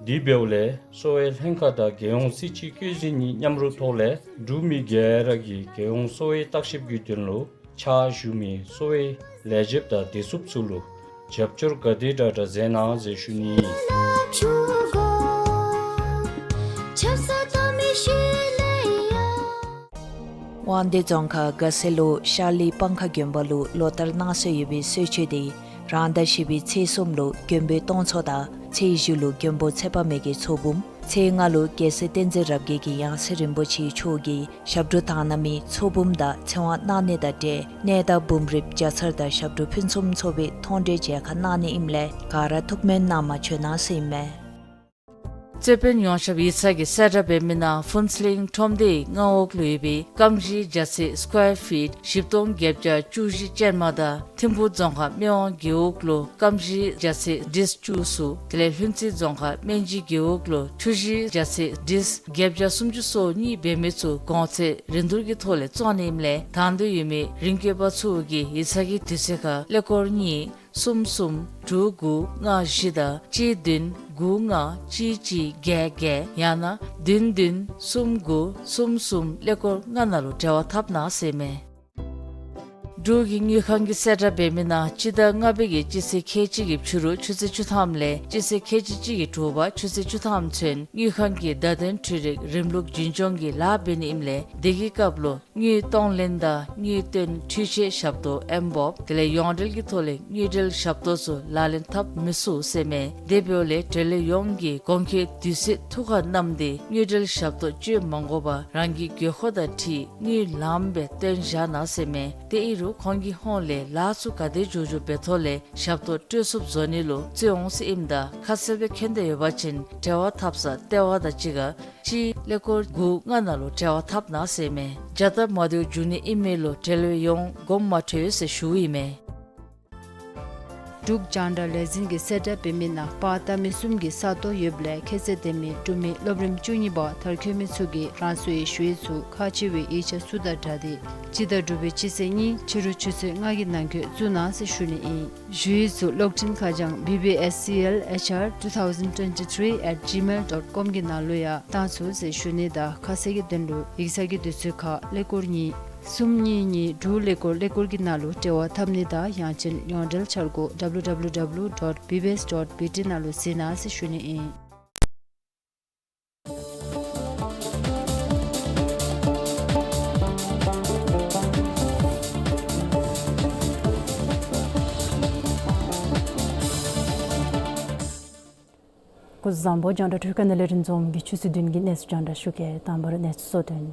དེ་འབདཝ་ལས་གསོ་བའི་ལྷན་ཁག་དང་རྒྱལ་ཡོངས་སྲིད་སྤྱི་བསྐྱོད་འཛིན་གྱི་མཉམ་རོགས་ཐོག་ལས་འབྲུག་མི་ག་ར་གིས་རྒྱལ་ཡོངས་གསོ་བའི་བརྟག་ཞིབ་ཀྱི་དོན་ལུ་ཕྱག་ཞུ་མི་གསོ་བའི་ལས་བྱེདཔ་དང་བདེ་སྲུངཔ་ཚུ་ལུ་རྒྱབ་སྐྱོར་ག་དེ་དྲག་དྲག་མཛད་གནང་ཟེར་ཞུ་ནི། དབང་འདུས་རྫོང་ཁག་དགའ་སེ་ལུ་ཤར་ལི་སྤང་ཁ་དགོན་པ་ལུ་ལོ་ལྟར་གནང་སྲོལ་ཡོད་པའི་གསོལ་མཆོད་དེ་རང་ཟླ་བཞི་པའི་ཚེས་གསུམ་ལུ་མགོན་པོའི་སྟོང་ཚོགས་དང་ཚེས་བཞི་ལུ་མགོན་པོ་ཚེ་དཔག་མེད་ཀྱི་ཚོགས་འབུམ། ཚེས་ལྔ་ལུ་རྒྱལ་སྲས་བསྟན་འཛིན་རབ་རྒྱས་ཀྱི་ཡང་སྲིད་རིན་པོ་ཆེ་མཆོག་གིས་ཞབས་དྲུང་དག་སྣང་མའི་ཚོགས་འབུམ་དང་ཚེ་དབང་གནང་ནི་དང་འབྲེལ་གནས་བདག་འབུམ་རིཔ་བརྒྱ་ཚར་དང་ཞབས་དྲུང་ཕུན་སུམ་ཚོགས་པའི་མཐོང་གྲོལ་མཇལ་ཁ་གནང་ནི་ཨིནམ་ལས་ག་ར་ཐུགས་སྨོན་གནང་མ་བྱོན་གནང་ཟེར་ཨིན་མས། རྩོད་དཔོན་ཡོངས་ཁྱབ་ཡིག་ཚང་གིས་གསལ་བསྒྲགས་འབད་མི་ནང་ཕུན་ཚོགས་གླིང་ཁྲོམ་སྡེའི་མངའ་འོག་ལུ་ཡོད་པའི་སྐམ་ཞིང་རྒྱ་ཚད་སི་ཀུ་ཝེར་ཕིཊ་བཞི་སྟོང་བརྒྱད་བརྒྱ་བཅུ་བཞི་ཅན་མ་དང་ཐིམ་ཕུག་རྫོང་ཁག་སྨད་ཝང་རྒེད་འོག་ལུ་སྐམ་ཞིང་རྒྱ་ཚད་ཌིསཀ་བཅུ་གསུམ། དེ་ལས་ལྷུན་རྩེ་རྫོང་ཁག་སྨན་སྦྱིས་རྒེད་འོག་ལུ་ཆུ་ཞིང་རྒྱ་ཚད་ཌིསཀ་བརྒྱད་བརྒྱ་སུམ་ཅུ་སོ་གཉིས་འབད་མི་ཚུ་གོང་ཚད་རིན་བསྡུར་གྱི་ཐོག་ལས་བཙོང་ནི་ཨིནམ་ལས་དང་འདོད་ཡོད་མི་རིན་བཀོད་པ་ཚུ་གིས་ཡིག་ཚང་གི་དུས་ཚོད་ཁར་ཀླད་ཀོར་གཉིས་གསུམ་གསུམ་དྲུག་དགུ་ལྔ་བཞི་དང་གཅིག་བདུན་དགུ་ལྔ་གཅིག་གཅིག་བརྒྱད་བརྒྱད་ཡང་ན་བདུན་བདུན་གསུམ་དགུ་གསུམ་གསུམ་ཀླད་ཀོར་ལྔ་ནང་ལུ་འབྲེལ་བ་འཐབ་གནང་ཟེར་ཨིན་མས། འབྲུག་གི་དངུལ་ཁང་གིས་གསལ་བསྒྲགས་འབད་མི་ནང་སྤྱི་ཟླ་ལྔ་པའི་གི་སྤྱི་ཚེས་ཁལ་གཅིག་གི་ཕྱི་རུ་ཆུ་ཚོད་བཅུ་ཐམ་ལས་སྤྱི་ཚེས་ཁལ་གཅིག་གཅིག་གི་དྲོ་པ་ཆུ་ཚོད་བཅུ་ཐམ་ཚུན་དངུལ་ཁང་གི་བརྡ་དོན་འཕྲུལ་རིག་རིམ་ལུགས་རྒྱུན་སྐྱོང་གི་ལཱ་འབད་ནི་ཨིནམ་ལས་དེ་གི་སྐབས་ལུ་དངུལ་གཏོང་ལེན་དང་དངུལ་བཏོན་འཕྲུལ་ཆས་ཞབས་ཏོག་ཨེམ་བོབ་དེ་ལས་ཡོངས་འབྲེལ་གྱི་ཐོག་ལས་དངུལ་འབྲེལ་ཞབས་ཏོག་ཚུ་ལག་ལེན་འཐབ་མི་ཚུགས་ཟེར་ཨིན་མས། དེ་འབདཝ་ལས་འབྲེལ་ཡོད་ཡོངས་ཀྱིས་གོང་འཁོད་དུས་ཚོད་ཐུགས་ཁར་བསྣམས་ཏེ་དངུལ་འབྲེལ་ཞབས་ཏོག་སྤྱོད་མ་དགོ་པར་རང་གི་དགོས་མཁོ་དང་འཁྲིལ་དངུལ་ལངམ་སྦེ་བཏོན་བཞག་གནང་ཟེར་ཨིན་མས། དེ་ཨིན་རུང་ཁོང་གི་ཧོངས་ལས་ལཱ་ཚུ་ག་དེ་མགྱོགས་མགྱོགས་འབད་ཐོག་ལས་ཞབས་ཏོག་སྤྲོད་ཚུགསཔ་བཟོ་ནི་ལུ་རྩོད་འོང་ཟེར་ཨིནམ་ད་ཁ་གསལ་སྦེ་མཁྱེན་འདོད་ཡོད་པ་ཅིན་འབྲེལ་བ་འཐབ་ས་ལྟེ་བ་དང་གཅིག་ཁར་གཅིག་ཀླད་ཀོར་དགུ་ལྔ་ནང་ལུ་འབྲེལ་བ་འཐབ་གནང་ཟེར་ཨིན་མས། བྱ་སྟབས་མ་བདེཝ་འབྱུང་ནི་ཨིན་མས་ལོ། འབྲེལ་ཡོད་ཡོངས་དགོངསམ་མ་ཁྲེལ་ཟེར་ཞུཝ་ཨིན་མས། འབྲུག་རྒྱང་བསྒྲགས་ལས་འཛིན་གྱིས་གསལ་བསྒྲགས་འབད་མི་ནང་པར་བཏབ་མི་གསུམ་གྱི་ས་སྟོང་ཡོདཔ་ལས་ཁྱད་ཚད་ལྡན་མི་འབྲུག་མི་སློབ་རིམ་བཅུ་གཉིས་པ་མཐར་འཁྱོལ་མི་ཚུ་གིས་རང་སོའི་ཞུ་ཡིག་ཚུ་ཁག་ཆེ་བའི་ཡིག་ཆ་ཚུ་དང་སྦྲགས་ཏེ་སྤྱི་ཟླ་དྲུག་པའི་སྤྱི་ཚེས་གཉིས་ཕྱི་རུ་ཆུ་ཚོད་ལྔ་གི་ནང་འཁོད་བཙུགས་གནང་ཟེར་ཞུ་ནི་ཨིན། ཞུ་ཡིག་ཚུ་གློག་འཕྲིན་ཁ་བྱང་B B S C L H R two thousand twenty-three at gmail dot com གི་ནང་ལུ་ཡང་བཏང་ཚུགས་ཟེར་ཞུ་ནི་དང་ཁ་གསལ་གྱི་དོན་ལུ་ཡིག་ཚང་གི་དུས་ཚོད་ཁར་ཀླད་ཀོར་གཉིས་གསུམ་གཉིས་གཉིས་དྲུག་ཀླད་ཀོར་ཀླད་ཀོར་གྱི་ནང་ལུ་འབྲེལ་བ་འཐབ་ནི་དང་ཡང་ཅིན་ཡོངས་འབྲེལ་འཆར་སྒོ་W W W dot B B S dot B T ནང་ལུ་གཟིགས་གནང་ཟེར་ཞུ་ནི་ཨིན། སྐུ་གཟུགས་བཟང་པོ། རྒྱང་བསྒྲགས་འཕྲུལ་ཁང་ནང་ལས་རིན་འཛོམས་ཀྱིས་ཆུ་ཚོད་བདུན་གྱི་གནས་ཚུལ་རྒྱང་བསྒྲགས་ཞུ་གེ། དང་པ་ར་གནས་ཚུལ་གཙོ་དོན།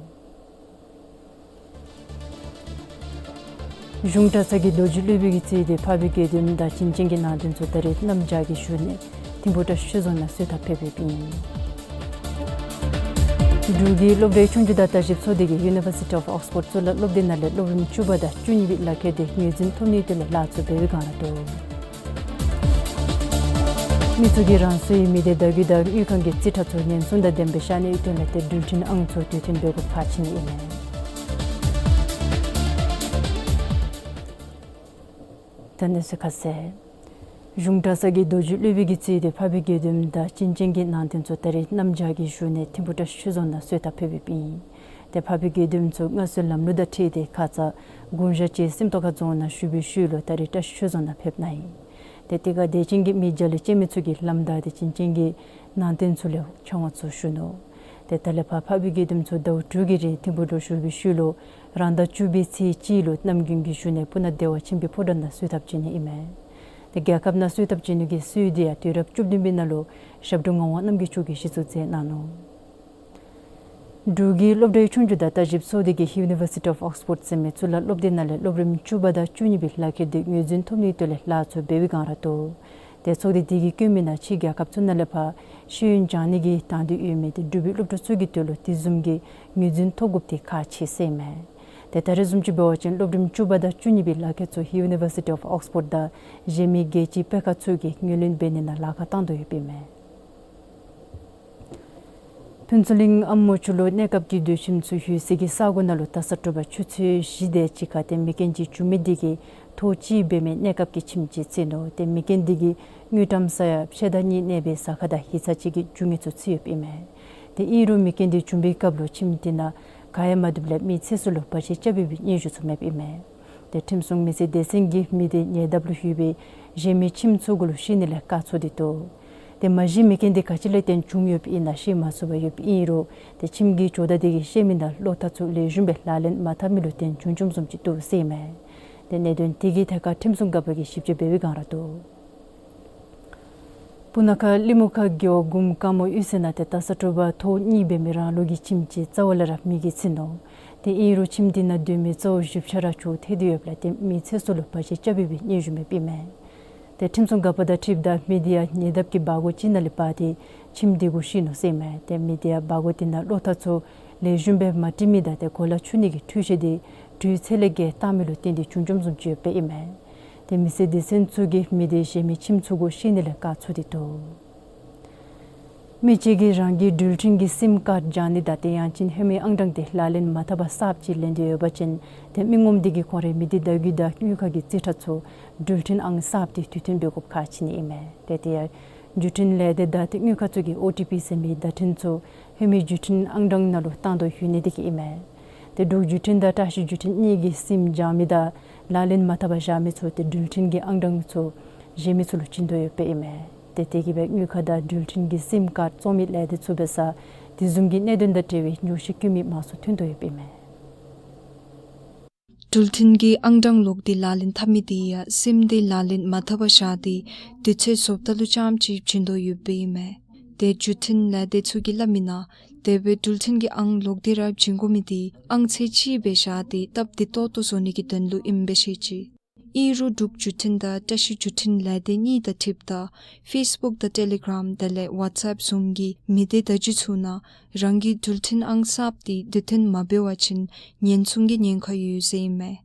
གཞུང་གྲྭ་ཚང་གི་རྡོ་རྗེ་སློབ་དཔོན་གྱིས་གཙོས་ཏེ་འཕགས་པའི་དགེ་འདུནམ་དང་བྱིན་ཅན་གྱི་ནང་རྟེན་ཚུ་ད་རེས་གནམ་བྱཱར་གྱི་བཞུགས་གནས་ཐིམ་ཕུ་བཀྲ་ཤིས་ཆོས་རྫོང་ནང་གསོལ་ཐབ་ཕེབས་ཡོདཔ་ཨིན། འབྲུག་གི་སློབ་གྲྭའི་ཆོས་རྒྱུགས་དང་བརྟག་ཞིབ་ཚོགས་སྡེ་གིས་University of Oxford གཙུག་ལག་སློབ་སྡེ་ནང་ལས་སློབ་རིམ་བཅུ་པ་དང་བཅུ་གཉིས་པའི་ལག་ཁྱེར་དེ་ངོས་འཛིན་ཐོབ་ནིའི་དོན་ལས་ལཱ་ཚུ་འབད་བའི་བསྒང་ར་འདུག། མི་ཚུ་གིས་རང་སོའི་མི་སྡེ་བརྡ་བརྒྱུད་དང་དངུལ་ཁང་གི་རྩིས་ཁྲ་ཚུ་ཉེན་སྲུང་དང་ལྡནམ་སྦེ་བཞག་ནིའི་དོན་ལས་ཏེ་འགྲུལ་འཕྲིན་ཨང་ཚུ་དུས་མཐུན་འབད་དགོཔ་ཁག་ཆེ་ནི་ཨིན་མས། ད་གནས་ཚུལ་ཁ་གསལ། གཞུང་གྲྭ་ཚང་གི་རྡོ་རྗེ་སློབ་དཔོན་གྱིས་གཙོས་ཏེ་འཕགས་པའི་དགེ་འདུནམ་དང་བྱིན་ཅན་གྱི་ནང་རྟེན་ཚུ་ད་རེས་གནམ་བྱཱར་གྱི་བཞུགས་གནས་ཐིམ་ཕུ་བཀྲ་ཤིས་ཆོས་རྫོང་ནང་གསོལ་ཐབ་ཕེབས་ཡོདཔ་ཨིན། ཏེ་འཕགས་པའི་དགེ་འདུནམ་ཚུ་མངའ་གསོལ་ལམ་ལུགས་དང་འཁྲིལ་ཏེ་ཁ་ཙ་དགུང་ཞག་ཅིག་སེམས་རྟོགས་ཁ་རྫོང་ནང་བཞུགས་པའི་ཤུལ་ལུ་ད་རེས་བཀྲ་ཤིས་ཆོས་རྫོང་ནང་ཕེབས་གནང་ཡི། ཏེ་དེ་ཁར་དད་ཅན་གྱི་མི་རྒྱ་ལས་སྐྱེས་མི་ཚུ་གིས་ལམ་བདའ་སྟེ་བྱིན་ཅན་གྱི་ནང་རྟེན་ཚུ་ལས་ཕྱག་དབང་ཚུ་ཞུ་ནུག། ཏེ་ད་ལས་ཕར་འཕགས་པའི་དགེ་འདུན་ཚུ་ཟླཝ་དྲུག་གི་རིང་ཐིམ་ཕུག་ལུ་བཞུགས་པའི་ཤུལ་ལུ་རང་ཟླ་བཅུ་པའི་ཚེས་གཅིག་ལུ་གནམ་དགུན་གྱི་བཞུགས་གནས་སྤུ་ན་བདེ་བ་ཆེན་པོའི་ཕོ་བྲང་ནང་གསོལ་ཐབ་བྱིན་ནི་ཨིན་མས། ཏེ་རྒྱལ་ཁབ་ནང་གསོལ་ཐབ་བྱིན་ནི་གི་སྲོལ་འདི་ཡང་དུས་རབས་བཅུ་བདུན་པའི་ནང་ལུ་ཞབས་དྲུང་ངག་དབང་རྣམ་རྒྱལ་མཆོག་གིས་གཞི་བཙུགས་མཛད་གནང་ནུག། འབྲུག་གི་སློབ་གྲྭའི་ཆོས་རྒྱུགས་དང་བརྟག་ཞིབ་ཚོགས་སྡེ་གིས་University of Oxford ཟེར་མི་གཙུག་ལག་སློབ་སྡེ་ནང་ལས་སློབ་རིམ་བཅུ་པ་དང་བཅུ་གཉིས་པའི་ལག་ཁྱེར་དེ་ངོས་འཛིན་ཐོབ་ནིའི་དོན་ལས་ལཱ་ཚུ་འབད་བའི་བསྒང་ར་འདུག། ཏེ་ཚོགས་སྡེ་དེ་གིས་བཀོད་མི་ནང་ཕྱི་རྒྱལ་ཁབ་ཚུ་ནང་ལས་ཕར་ཤེས་ཡོན་སྦྱང་ནི་གི་དང་འདོད་ཡོད་མི་ཏེ་འབྲུག་པའི་སློབ་ཕྲུག་ཚུ་གི་དོན་ལུ་དེ་བཟུམ་གྱི་ངོས་འཛིན་ཐོབ་དགོཔ་དེ་ཁག་ཆེ་ཟེར་ཨིན་མས། ཏེ་ད་རེས་བཟུམ་ཅིག་འབད་བ་ཅིན་སློབ་རིམ་བཅུ་པ་དང་བཅུ་གཉིས་པའི་ལག་ཁྱེར་ཚུ་University of Oxford དང་གཞན་མི་རྒྱལ་སྤྱིའི་སྤེལ་ཁང་ཚུ་གིས་ངོས་ལེན་འབད་ནི་ནང་ལཱ་ཁག་བཏང་དོ་ཡོདཔ་ཨིན་མས། ཕུན་ཚོགས་གླིང་ཨ་མོ་ཆུ་ལུ་གནས་སྐབས་ཀྱི་སྡོད་ཁྱིམ་ཚུ་ཡོད་སའི་གི་ས་གོ་ནང་ལུ་ད་ས་དྲོ་པ་ཆུ་ཚོད་བཞི་དེ་ཅིག་ཁར་ཏེ་མེ་རྐྱེན་ཅིག་བྱུང་མི་དེ་གིས་ཐོག་ཅིག་འབད་མི་གནས་སྐབས་ཀྱི་ཁྱིམ་ཅིག་རྩིག་ནུག། ཏེ་མེ་རྐྱེན་དེ་གིས་དངུལ་ཀྲམ་ས་ཡ་ཕྱེད་དང་གཉིས་གནས་པའི་ཟ་ཁང་དང་ཡིག་ཚང་ཅིག་གི་རྒྱུ་དངོས་ཚུ་ཚུད་ཡོདཔ་ཨིན་མས། ཏེ་ཨིན་རུང་མེ་རྐྱེན་དེ་བྱུང་པའི་སྐབས་ལུ་ཁྱིམ་དེ་ནང་ག་ཡང་མ་འདུགཔ་ལས་མི་ཚེ་སྲོག་ལུ་བར་ཆད་རྐྱབ་པའི་སྙན་ཞུ་ཚུ་མེདཔ་ཨིན་མས། ཏེ་ཁྲིམས་སྲུང་མི་སེར་སྡེ་ཚན་གྱིས་མི་དེ་ཉེ་འདབས་ལུ་ཡོད་པའི་གཞན་མི་ཁྱིམ་ཚུ་གུ་ལུ་བཤེར་ནི་ལས་བཀག་ཚུགས་ཏེ་འདུག། ཏེ་མ་གཞི་མེ་རྐྱེན་དེ་ག་ཅི་ལས་བརྟེན་བྱུང་ཡོདཔ་ཨིན་ན་ཤེས་མ་ཚུགས་པར་ཡོདཔ་ཨིན་རུང་ཏེ་ཁྱིམ་གྱི་ཇོ་བདག་དེ་གིས་བཤེར་མི་དང་གློག་ཐག་ཚུ་ལེགས་ཤོམ་སྦེ་ལག་ལེན་མ་འཐབ་མི་ལུ་བརྟེན་བྱུང་བྱུངམ་བཟུམ་ཅིག་འདུག་ཟེར་ཨིན་མས། ཏེ་གནད་དོན་དེ་གི་ཐད་ཁར་ཁྲིམས་སྲུང་འགག་པ་གིས་ཞིབ་དཔྱད་འབད་བའི་བསྒང་ར་འདུག། སྤུ་ན་ཁ་གླིང་མུ་ཁ་རྒེད་འོག་གུམ་དཀར་མོ་གཡུས་ཚན་ནང་ཏེ་ད་ས་དྲོ་པ་ཐོག་གཉིས་འབད་མི་རང་ལུགས་ཀྱི་ཁྱིམ་ཅིག་རྩ་བ་ལས་ར་མེ་གིས་ཚིག་ནུག། ཏེ་ཨིན་རུང་ཁྱིམ་དེ་ནང་སྡོད་མི་རྩ་བོ་བཞི་ཆ་ར་ཅིག་ཐེག་སྟེ་ཡོདཔ་ལས་ཏེ་མི་ཚེ་སྲོག་ལུ་བར་ཆད་རྐྱབ་ཡོད་པའི་སྙན་ཞུ་མེདཔ་ཨིན་མས། ཏེ་ཁྲིམས་སྲུང་འགག་པ་དང་འཁྲིལཝ་ད་མི་དེ་ཡང་ཉེ་འདབས་ཀྱི་སྦ་སྒོར་ཅིག་ནང་ལས་འབག་སྟེ་ཁྱིམ་དེ་གུ་བཤེར་ནུག་ཟེར་ཨིན་མས། ཏེ་མི་དེ་ཡང་སྦ་སྒོར་དེ་ནང་གློག་ཐག་ཚུ་ལེགས་ཤོམ་སྦེ་མ་དཀྲིས་མི་དང་ཏེ་གོ་ལ་འཕྱུག་ནི་གི་འཕྲུལ་ཆས་དེ་དུས་ཚོད་ལས་བརྒལ་བཏང་མི་ལུ་བརྟེན་ཏེ་བྱུང་བྱུངམ་བཟུམ་ཅིག་ཡོདཔ་ཨིན་མས། ཏེ་མི་སེར་སྡེ་ཚན་ཚུ་གིས་མི་དེ་གཞན་མི་ཁྱིམ་ཚུ་གུ་བཤེར་ནི་ལས་བཀག་ཚུགས་ཏེ་འདུག། མི་གཅིག་གིས་རང་གི་འགྲུལ་འཕྲིན་གྱི་སིམ་ཀཱརཌ་བརྗེ་ནི་དང་ཏེ་ཡང་ཅིན་ཧེ་མའི་ཨང་གྲངས་དེ་ལག་ལེན་མ་འཐབ་པར་གསརཔ་ཅིག་ལེན་ཏེ་ཡོད་པ་ཅིན་ཏེ་མི་ངོམ་དེ་གིས་ཁོང་རའི་མི་སྡེ་བརྡ་བརྒྱུད་དང་དངུལ་ཁང་གི་རྩིས་ཁྲ་ཚུ་འགྲུལ་འཕྲིན་ཨང་གསརཔ་དེ་དུས་མཐུན་འབད་དགོཔ་ཁག་ཆེ་ནི་ཨིན་མས། ཏེ་དེ་ཡང་བརྒྱུད་འཕྲིན་ལས་སྡེ་དང་ཏེ་དངུལ་ཁང་ཚུ་གིས་ཨོ་ཊི་པི་ཟེར་མི་བརྡ་འཕྲིན་ཚུ་ཧེ་མའི་བརྒྱུད་འཕྲིན་ཨང་གྲངས་ནང་ལུ་བཏང་དོ་ཡོད་ནི་དེ་གིས་ཨིན་མས། ཏེ་འབྲུག་བརྒྱུད་འཕྲིན་དང་བཀྲ་ཤིས་བརྒྱུད་འཕྲིན་གཉིས་ཀྱི་སིམ་བརྗེ་མི་དང་ལག་ལེན་མ་འཐབ་པར་བཞག་མི་ཚུ་ཏེ་འགྲུལ་འཕྲིན་གྱི་ཨང་གྲངས་ཚུ་གཞན་མི་ཚུ་ལུ་བྱིན་དོ་ཡོདཔ་ཨིན་མས། ཏེ་དེ་གིས་སྦེ་དངུལ་ཁང་དང་འགྲུལ་འཕྲིན་གྱི་སིམ་ཀཱརཌ་བཙོང་མི་ལས་སྡེ་ཚུ་འབད་སར་དེ་བཟུམ་གྱི་གནད་དོན་དང་འབྲེལ་བའི་ཉོགས་བཤད་བཀོད་མི་མང་སུ་ཐོན་དོ་ཡོདཔ་ཨིན་མས། འགྲུལ་འཕྲིན་གྱི་ཨང་གྲངས་ལོག་སྟེ་ལག་ལེན་འཐབ་མི་དེ་ཡང་སིམ་དེ་ལག་ལེན་མ་འཐབ་པར་བཞག་སྟེ་དུས་ཚོད་རྫོགསཔ་ད་ལུ་རྐྱངམ་ཅིག་བྱིན་དོ་ཡོདཔ་ཨིན་མས། ཏེ་བརྒྱུད་འཕྲིན་ལས་སྡེ་ཚུ་གིས་སླབ་མི་ནང་དེ་སྦེ་འགྲུལ་འཕྲིན་གྱི་ཨང་ལོག་སྟེ་ར་བྱིན་དགོ་མི་དེ་ཨང་ཚད་གཅིག་སྦེ་བཞག་སྟེ་སྟབས་བདེ་ཏོག་ཏོ་བཟོ་ནི་གི་དོན་ལུ་ཨིནམ་སྦེ་བཤད་ཅི། ཨིན་རུང་འབྲུག་བརྒྱུད་འཕྲིན་དང་བཀྲ་ཤིས་བརྒྱུད་འཕྲིན་ལས་སྡེ་གཉིས་དང་འཁྲིལཝ་ད་ཕེསི་བུཀ་དང་ཊེ་ལི་གརམ་དེ་ལས་ཝཊས་ཨེཔ་བཟུམ་གྱི་མི་སྡེ་བརྡ་བརྒྱུད་ཚུ་ནང་རང་གི་འགྲུལ་འཕྲིན་ཨང་གསརཔ་དེ་དུས་མཐུན་མ་འབད་བ་ཅིན་ཉེན་སྲུང་གི་ཉེན་ཁ་ཡོད་ཟེར་ཨིན་མས།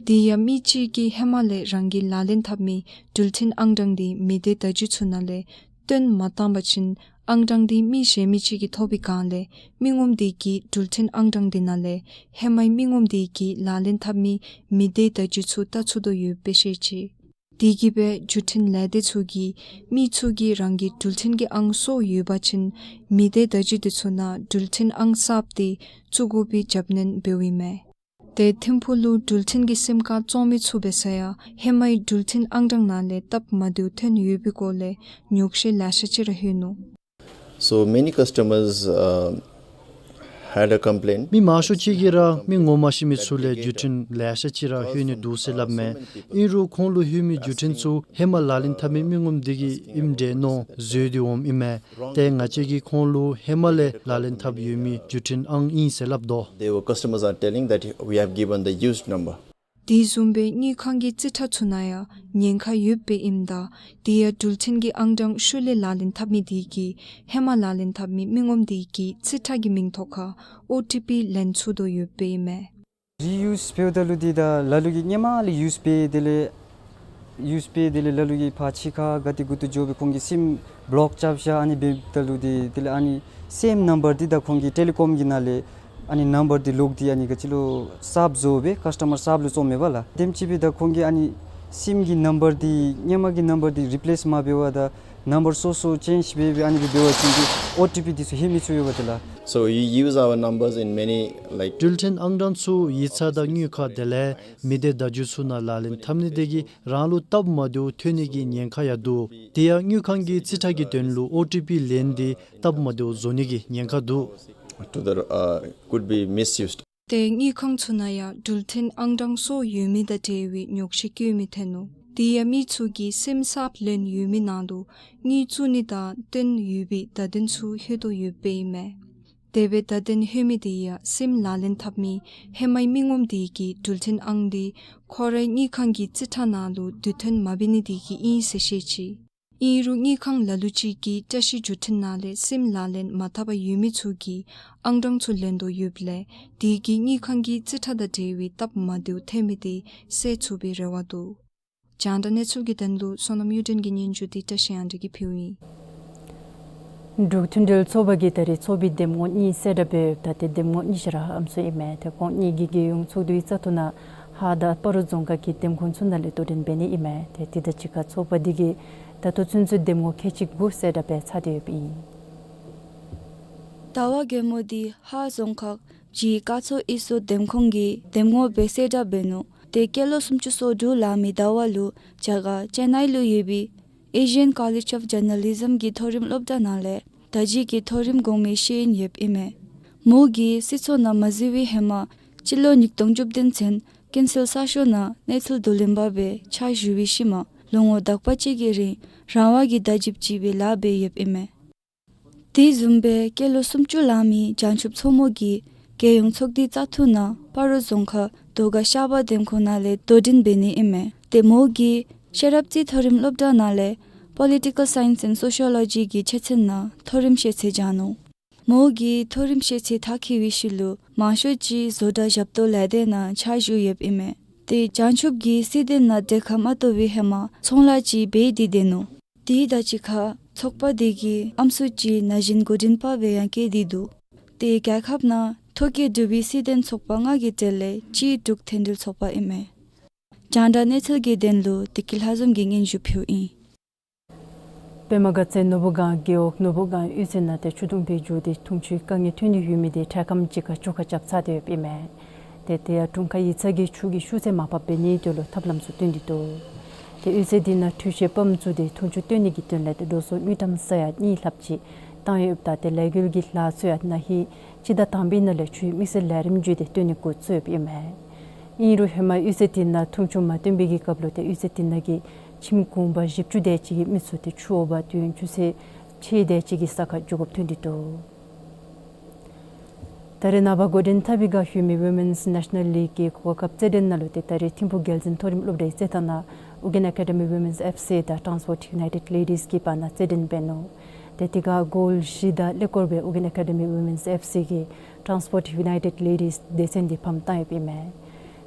དེ་ཡང་མི་གཅིག་གིས་ཧེ་མ་ལས་རང་གིས་ལག་ལེན་འཐབ་མི་འགྲུལ་འཕྲིན་ཨང་གྲངས་དེ་མི་སྡེ་བརྡ་བརྒྱུད་ཚུ་ནང་ལས་བཏོན་མ་བཏང་པ་ཅིན་ཨང་གྲངས་དེ་མི་གཞན་མི་ཅིག་གིས་ཐོབ་པའི་བསྒང་ལས་མི་ངོམ་དེ་གིས་འགྲུལ་འཕྲིན་ཨང་གྲངས་དེ་ནང་ལས་ཧེ་མའི་མི་ངོམ་དེ་གིས་ལག་ལེན་འཐབ་མི་མི་སྡེ་བརྡ་བརྒྱུད་ཚུ་བལྟ་ཚུགས་དོ་ཡོདཔ་སྦེ་བཤད་ཅི། དེ་གིས་སྦེ་བརྒྱུད་འཕྲིན་ལས་སྡེ་ཚུ་གིས་མི་ཚུ་གིས་རང་གི་འགྲུལ་འཕྲིན་གྱི་ཨང་སོར་ཡོད་པ་ཅིན་མི་སྡེ་བརྡ་བརྒྱུད་དེ་ཚུ་ནང་འགྲུལ་འཕྲིན་ཨང་གསརཔ་དེ་བཙུགས་དགོ་པའི་རྒྱབ་སྣོན་འབདཝ་ཨིན་མས། ཏེ་ཐིམ་ཕུག་ལུ་འགྲུལ་འཕྲིན་གྱི་སིམ་ཀཱརཌ་བཙོང་མི་ཚུ་འབད་སར་ཡང་ཧེ་མའི་འགྲུལ་འཕྲིན་ཨང་གྲངས་ནང་ལས་སྟབས་མ་བདེཝ་ཐོན་ཡོད་པའི་སྐོར་ལས་ཉོགས་བཤད་ལེ་ཤ་ཅིག་ར་ལྷོད་ནུག། So many customers, uh, had a complaint. མི་མང་ཤོས་ཅིག་གིས་ར་མི་ངོ་མ་ཤེས་མི་ཚུ་ལས་བརྒྱུད་འཕྲིན་ལེ་ཤ་ཅིག་ར་ལྷོད་ནི་འདུག་ཟེར་སླབ་མས། ཨིན་རུང་ཁོང་ལུ་ལྷོད་མི་བརྒྱུད་འཕྲིན་ཚུ་ཧེ་མ་ལག་ལེན་འཐབ་མི་མི་ངོམ་དེ་གིས་ཨིནམ་འདྲས་མནོ་བཟོ་སྟེ་འོངམ་ཨིན་མས། ཏེ་ང་བཅས་ཀྱིས་ཁོང་ལུ་ཧེ་མ་ལས་ལག་ལེན་འཐབ་ཡོད་མི་བརྒྱུད་འཕྲིན་ཨང་ཨིན་ཟེར་སླབ་དོ། They were, customers are telling that we have given the used number. དེ་བཟུམ་སྦེ་དངུལ་ཁང་གི་རྩིས་ཁྲ་ཚུ་ནང་ཡང་ཉེན་ཁ་ཡོདཔ་སྦེ་ཨིནམ་ད་དེ་ཡང་འགྲུལ་འཕྲིན་གྱི་ཨང་གྲངས་ཤུལ་ལས་ལག་ལེན་འཐབ་མི་དེ་གིས་ཧེ་མ་ལག་ལེན་འཐབ་མི་མི་ངོམ་དེ་གི་རྩིས་ཁྲ་གི་མིང་ཐོག་ཁར་ཨོ་ཊི་པི་ལེན་ཚུགས་དོ་ཡོདཔ་སྦེ་ཨིན་མས། རི་ཡུསི་འབདཝ་ད་ལུ་འདི་ད་ལ་ལུ་གིས་ཧེ་མ་ལས་ཡུསི་འབད་དེ་ལས་ཡུསི་འབད་དེ་ལས་ལ་ལུ་གིས་ཕར་ཕྱི་ཁར་ག་ཏེ་གུ་ཏེ་འགྱོ་སྦེ་ཁོང་གིས་སིམ་བློཀ་རྐྱབ་བཞག། ཨ་ནི་འབདཝ་ད་ལུ་འདི་དེ་ལས་ཨ་ནི་སེམ་ནམ་བར་འདི་ད་ཁོང་གིས་ཊེ་ལི་ཀོམ་གྱི་ནང་ལས་ཨ་ནི་ནམ་བར་འདི་ལོག་སྟེ་ཨ་ནི་ག་ཅི་ལོ་གསརཔ་བཟོ་སྦེ་ཀཱསི་ཊ་མར་གསརཔ་ལུ་བཙོང་མས་པ་ལགས། དེམ་ཅིག་འབདཝ་ད་ཁོང་གིས་ཨ་ནི་སིམ་གྱི་ནམ་བར་འདི་ཧེ་མ་གི་ནམ་བར་འདི་རི་པི་ལེསི་མ་འབད་བར་ད་ ནམ་བར་སོ་སོ་ཅན་ཞིག་སྦེ་སྦེ་ཨ་ནི་སྦེ་འབད་བ་ཅིན་འདི་ཨོ་ཊི་པི་འདི་ཚུ་ལྷོད་མི་ཚུགས་ཡོདཔ་འདི་ལགས། So you use our numbers in many, like, འགྲུལ་འཕྲིན་ཨང་གྲངས་ཚུ་ཡིག་ཚང་དང་དངུལ་ཁང་དེ་ལས་མི་སྡེ་བརྡ་བརྒྱུད་ཚུ་ནང་ལག་ལེན་འཐབ་ནི་དེ་གིས་རང་ལུ་སྟབས་མ་བདེཝ་ཐོན་ནི་གི་ཉེན་ཁ་ཡང་འདུག། དེ་ཡང་དངུལ་ཁང་གི་རྩིས་ཁྲ་གི་དོན་ལུ་ཨོ་ཊི་པི་ལེན་ཏེ་སྟབས་མ་བདེཝ་བཟོ་ནི་གི་ཉེན་ཁ་འདུག། To the, uh, could be misused. ཏེ་དངུལ་ཁང་ཚུ་ནང་ཡང་འགྲུལ་འཕྲིན་ཨང་གྲངས་སོར་ཡོད་མི་དང་འབྲེལ་བའི་ཉོགས་བཤད་བཀོད་མི་ཐོན་ནུག། དེ་ཡང་མི་ཚུ་གིས་སིམ་གསརཔ་ལེན་ཡོད་མི་ནང་ལུ་དངུལ་བཙུགས་ནི་དང་བསྟུན་ཡོད་པའི་བརྡ་དོན་ཚུ་ལྷོད་དོ་ཡོདཔ་ཨིན་མས། དེ་སྦེ་བརྡ་དོན་ལྷོད་མི་དེ་ཡང་སིམ་ལག་ལེན་འཐབ་མི་ཧེ་མའི་མི་ངོམ་དེ་གིས་འགྲུལ་འཕྲིན་ཨང་དེ་ཁོ་རའི་དངུལ་ཁང་གི་རྩིས་ཁྲ་ནང་ལུ་དུས་ཐོན་མ་འབད་ནི་དེ་གིས་ཨིན་ཟེར་བཤད་ཅི། ཨིན་རུང་དངུལ་ཁང་ལ་ལུ་ཅིག་གིས་བཀྲ་ཤིས་བརྒྱུད་འཕྲིན་ནང་ལས་སིམ་ལག་ལེན་མ་འཐབ་པར་ཡོད་མི་ཚུ་གི་ཨང་གྲངས་ཚུ་ལེན་དོ་ཡོདཔ་ལས་དེ་གིས་དངུལ་ཁང་གི་རྩིས་ཁྲ་དང་འབྲེལ་བའི་སྟབས་མ་བདེཝ་ཐོན་མི་དེ་སེལ་ཚུགས་པའི་རེ་བ་འདུག། རྒྱང་བསྒྲགས་གནས་ཚུལ་གྱི་དོན་ལུ་བསོད་ནམས་གཡུ་སྒྲོན་གྱི་སྙན་ཞུ་དེ་བཀྲ་ཤིས་དབང་འདུས་ཀྱིས་ཕུལཝ་ཨིན། འབྲུག་མཐུན་སྒྲིལ་ཚོགས་པ་གིས་ད་རེས་ཚོགས་པའི་འདེམས་ངོ་གཉིས་གསལ་བསྒྲགས་འབད་ཡོདཔ་ད་ཏེ་འདེམས་ངོ་གཉིས་ཆ་ར་ཨམ་སྲུ་ཨིན་མས། ཏེ་ཁོང་གཉིས་ཀྱིས་རྒྱལ་ཡོངས་ཚོགས་འདུའི་བཙག་འཐུ་ནང་ཧཱ་དང་སྤ་རོ་རྫོང་ཁག་གི་འདེམས་ཁོངས་ཚུ་ནང་ལས་དོ་འགྲན་འབད་ནི་ཨིན་མས། ཏེ་དེ་དང་གཅིག་ཁར་ཚོགས་པ་འདི་གིས་ད་ལྟོ་ཚུན་ཚོད་འདེམས་ངོ་ཁལ་གཅིག་དགུ་གསལ་བསྒྲགས་འབད་ཚར་ཏེ་ཡོདཔ་ཨིན། ཟླ་བ་གོང་མ་འདི་ཧཱ་རྫོང་ཁག་ཇི་སྐར་ཚོགས་གཡུས་ཚོགས་འདེམས་ཁོངས་ཀྱི་འདེམས་ངོ་སྦེ་གསལ་བསྒྲགས་འབད་ནུག། ཏེ་སྐྱེས་ལོ་སུམ་ཅུ་སོ་དྲུག་ལང་མི་ཟླ་བ་ལུ་རྒྱ་གར་ཅེན་ནའི་ལུ་ཡོད་པའི་Asian College of Journalism གི་མཐོ་རིམ་སློབ་གྲྭ་ནང་ལས་དར་རྒྱས་ཀྱི་མཐོ་རིམ་གོང་མའི་ཤེས་ཡོན་ཡོདཔ་ཨིན་མས། མོ་གིས་སྲིད་ཚོགས་ནང་མ་འཛུལ་བའི་ཧེ་མ་སྤྱི་ལོ་ཉིས་སྟོང་བཅུ་བདུན་ཚུན་ཀུན་གསལ་གསར་ཤོག་ནང་གནས་ཚུལ་བསྡུ་ལེན་པ་སྦེ་ཕྱག་ཞུ་བའི་ཤུལ་མ་ལོ་ངོ་དག་པ་ཅིག་གི་རིང་རང་དབང་གི་བརྡ་བརྒྱུདཔ་ཅིག་སྦེ་ལཱ་འབད་ཡོདཔ་ཨིན་མས། དེ་བཟུམ་སྦེ་སྐྱེས་ལོ་སུམ་ཅུ་ལང་མི་བྱང་ཆུབ་མཚོ་མོ་གིས་རྒྱལ་ཡོངས་ཚོགས་འདུའི་བཙག་འཐུ་ནང་སྤ་རོ་རྫོང་ཁག་རྡོ་དཀར་ཤར་པ་འདེམས་ཁོངས་ནང་ལས་དོ་འགྲན་འབད་ནི་ཨིན་མས། ཏེ་མོ་གིས་ཤེས་རབ་རྩེ་མཐོ་རིམ་སློབ་གྲྭ་ནང་ལས་Political Science and Sociology གི་ཆོས་ཚན་ནང་མཐོ་རིམ་ཤེས་ཚད་སྦྱངས་ནུག། མོ་གིས་མཐོ་རིམ་ཤེས་ཚད་མཐར་འཁྱོལ་བའི་ཤུལ་ལུ་མང་ཤོས་ཅིག་བཟོ་གྲྭ་ཞབས་ཏོག་ལས་སྡེ་ནང་ཕྱག་ཞུ་ཡོདཔ་ཨིན་མས། ཏེ་བྱང་ཆུབ་ཀྱིས་སྲིད་དོན་ནང་གྲལ་ཁར་མ་གཏོགས་པའི་ཧེ་མ་ཚོང་ལཱ་ཅིག་འབད་དེ་སྡོད་ནུག། དེ་དང་གཅིག་ཁར་ཚོགས་པ་དེ་གིས་ཨམ་སྲུ་ཅིག་ན་གཞོན་འགོ་འདྲེན་པ་སྦེ་ཡང་བསྐོས་ཏེ་འདུག། ཏེ་རྒྱལ་ཁབ་ནང་ཐོ་བཀོད་གྲུབ་པའི་སྲིད་དོན་ཚོགས་པ་ལྔ་གི་གྲས་ལས་གཅིག་འབྲུག་མཐུན་སྒྲིལ་ཚོགས་པ་ཨིན་མས། རྒྱང་བསྒྲགས་གནས་ཚུལ་གྱི་དོན་ལུ་བདེ་སྐྱིད་ལྷ་འཛོམས་ཀྱིས་སྙན་ཞུ་ཕུལཝ་ཨིན། པདྨ་དགའ་ཚལ་ནོར་བུ་སྒང་རྒེད་འོག་ནོར་བུ་སྒང་གཡུས་ཚན་ནང་ཏེ་ཆུ་དུང་སྦེ་རྒྱུག་སྟེ་འཐུང་ཆུའི་དཀའ་ངལ་ཐོན་ནི་ཡོད་མི་དེ་འཕྲལ་ཁམས་ཅིག་ཁར་བཅོ་ཁ་རྐྱབ་ཚར་ཏེ་ཡོདཔ་ཨིན་མས། ཏེ་དེ་ཡང་དྲུང་ཁག་ཡིག་ཚང་གིས་ཆུ་གི་ཤུགས་ཚད་མར་ཕབ་འབད་ནིའི་དོན་ལུ་ཐབས་ལམ་ཚུ་བཏོན་ཏེ་འདུག། ཏེ་གཡུས་ཚན་དེ་ནང་འཕྲུལ་ཆས་པམཔ་བཙུགས་ཏེ་འཐུང་ཆུ་བཏོན་ནི་གི་དོན་ལས་ཏེ་འགྲོ་སོང་དངུལ་ཀྲམ་ས་ཡ་གཉིས་ལྷགཔ་ཅིག་བཏང་ཡོདཔ་ད་ཏེ་ལས་འགུལ་གྱི་ལཱ་ཚུ་ཡང་ན་ཧིང་སྤྱི་ཟླ་དང་པའི་ནང་ལས་ཆུའི་དམིགས་བསལ་ལས་རིམ་བརྒྱུད་དེ་བཏོན་ནི་འགོ་བཙུགས་ཡོདཔ་ཨིན་མས། ཨིན་རུང་ཧེ་མ་གཡུས་ཚན་དེ་ནང་འཐུང་ཆུ་མ་བཏོན་པའི་གི་སྐབས་ལུ་ཏེ་གཡུས་ཚན་དེ་ནང་གི་ཁྱིམ་གུང་པ་བཞི་བཅུ་དེ་ཅིག་གི་མི་ཚུ་ཏེ་ཆུ་འོ་བ་དུས་ཡུན་ཆུ་ཚོད་ཕྱེད་དེ་ཅིག་གི་ས་ཁར་འགྱོ་དགོཔ་ཐོན་ཏེ་འདུག། ད་རེས་ནངས་པ་འགོ་འདྲེན་འཐབ་པའི་སྒང་ཡོད་མི་Women's National League གི་གོ་སྐབས་རྩེད་འགྲན་ནང་ལུ་ཏེ་ད་རེས་ཐིམ་ཕུག་རྒྱལ་འཛིན་མཐོ་རིམ་སློབ་གྲྭའི་རྩེད་ཐང་ནང་ཨོ་རྒྱན་ཨེ་ཀ་ཌི་མི་Women's F C དང་Transport United Ladies གི་བར་ན་རྩེད་འགྲན་འབད་ནུག། ཏེ་དེ་ཁར་གོལ་བཞི་དང་ཀླད་ཀོར་སྦེ་ཨོ་རྒྱན་ཨེ་ཀ་ཌི་མི་Women's F C གིས་Transport United Ladies སྡེ་ཚན་དེ་ཕམ་བཏང་ཡོདཔ་ཨིན་མས།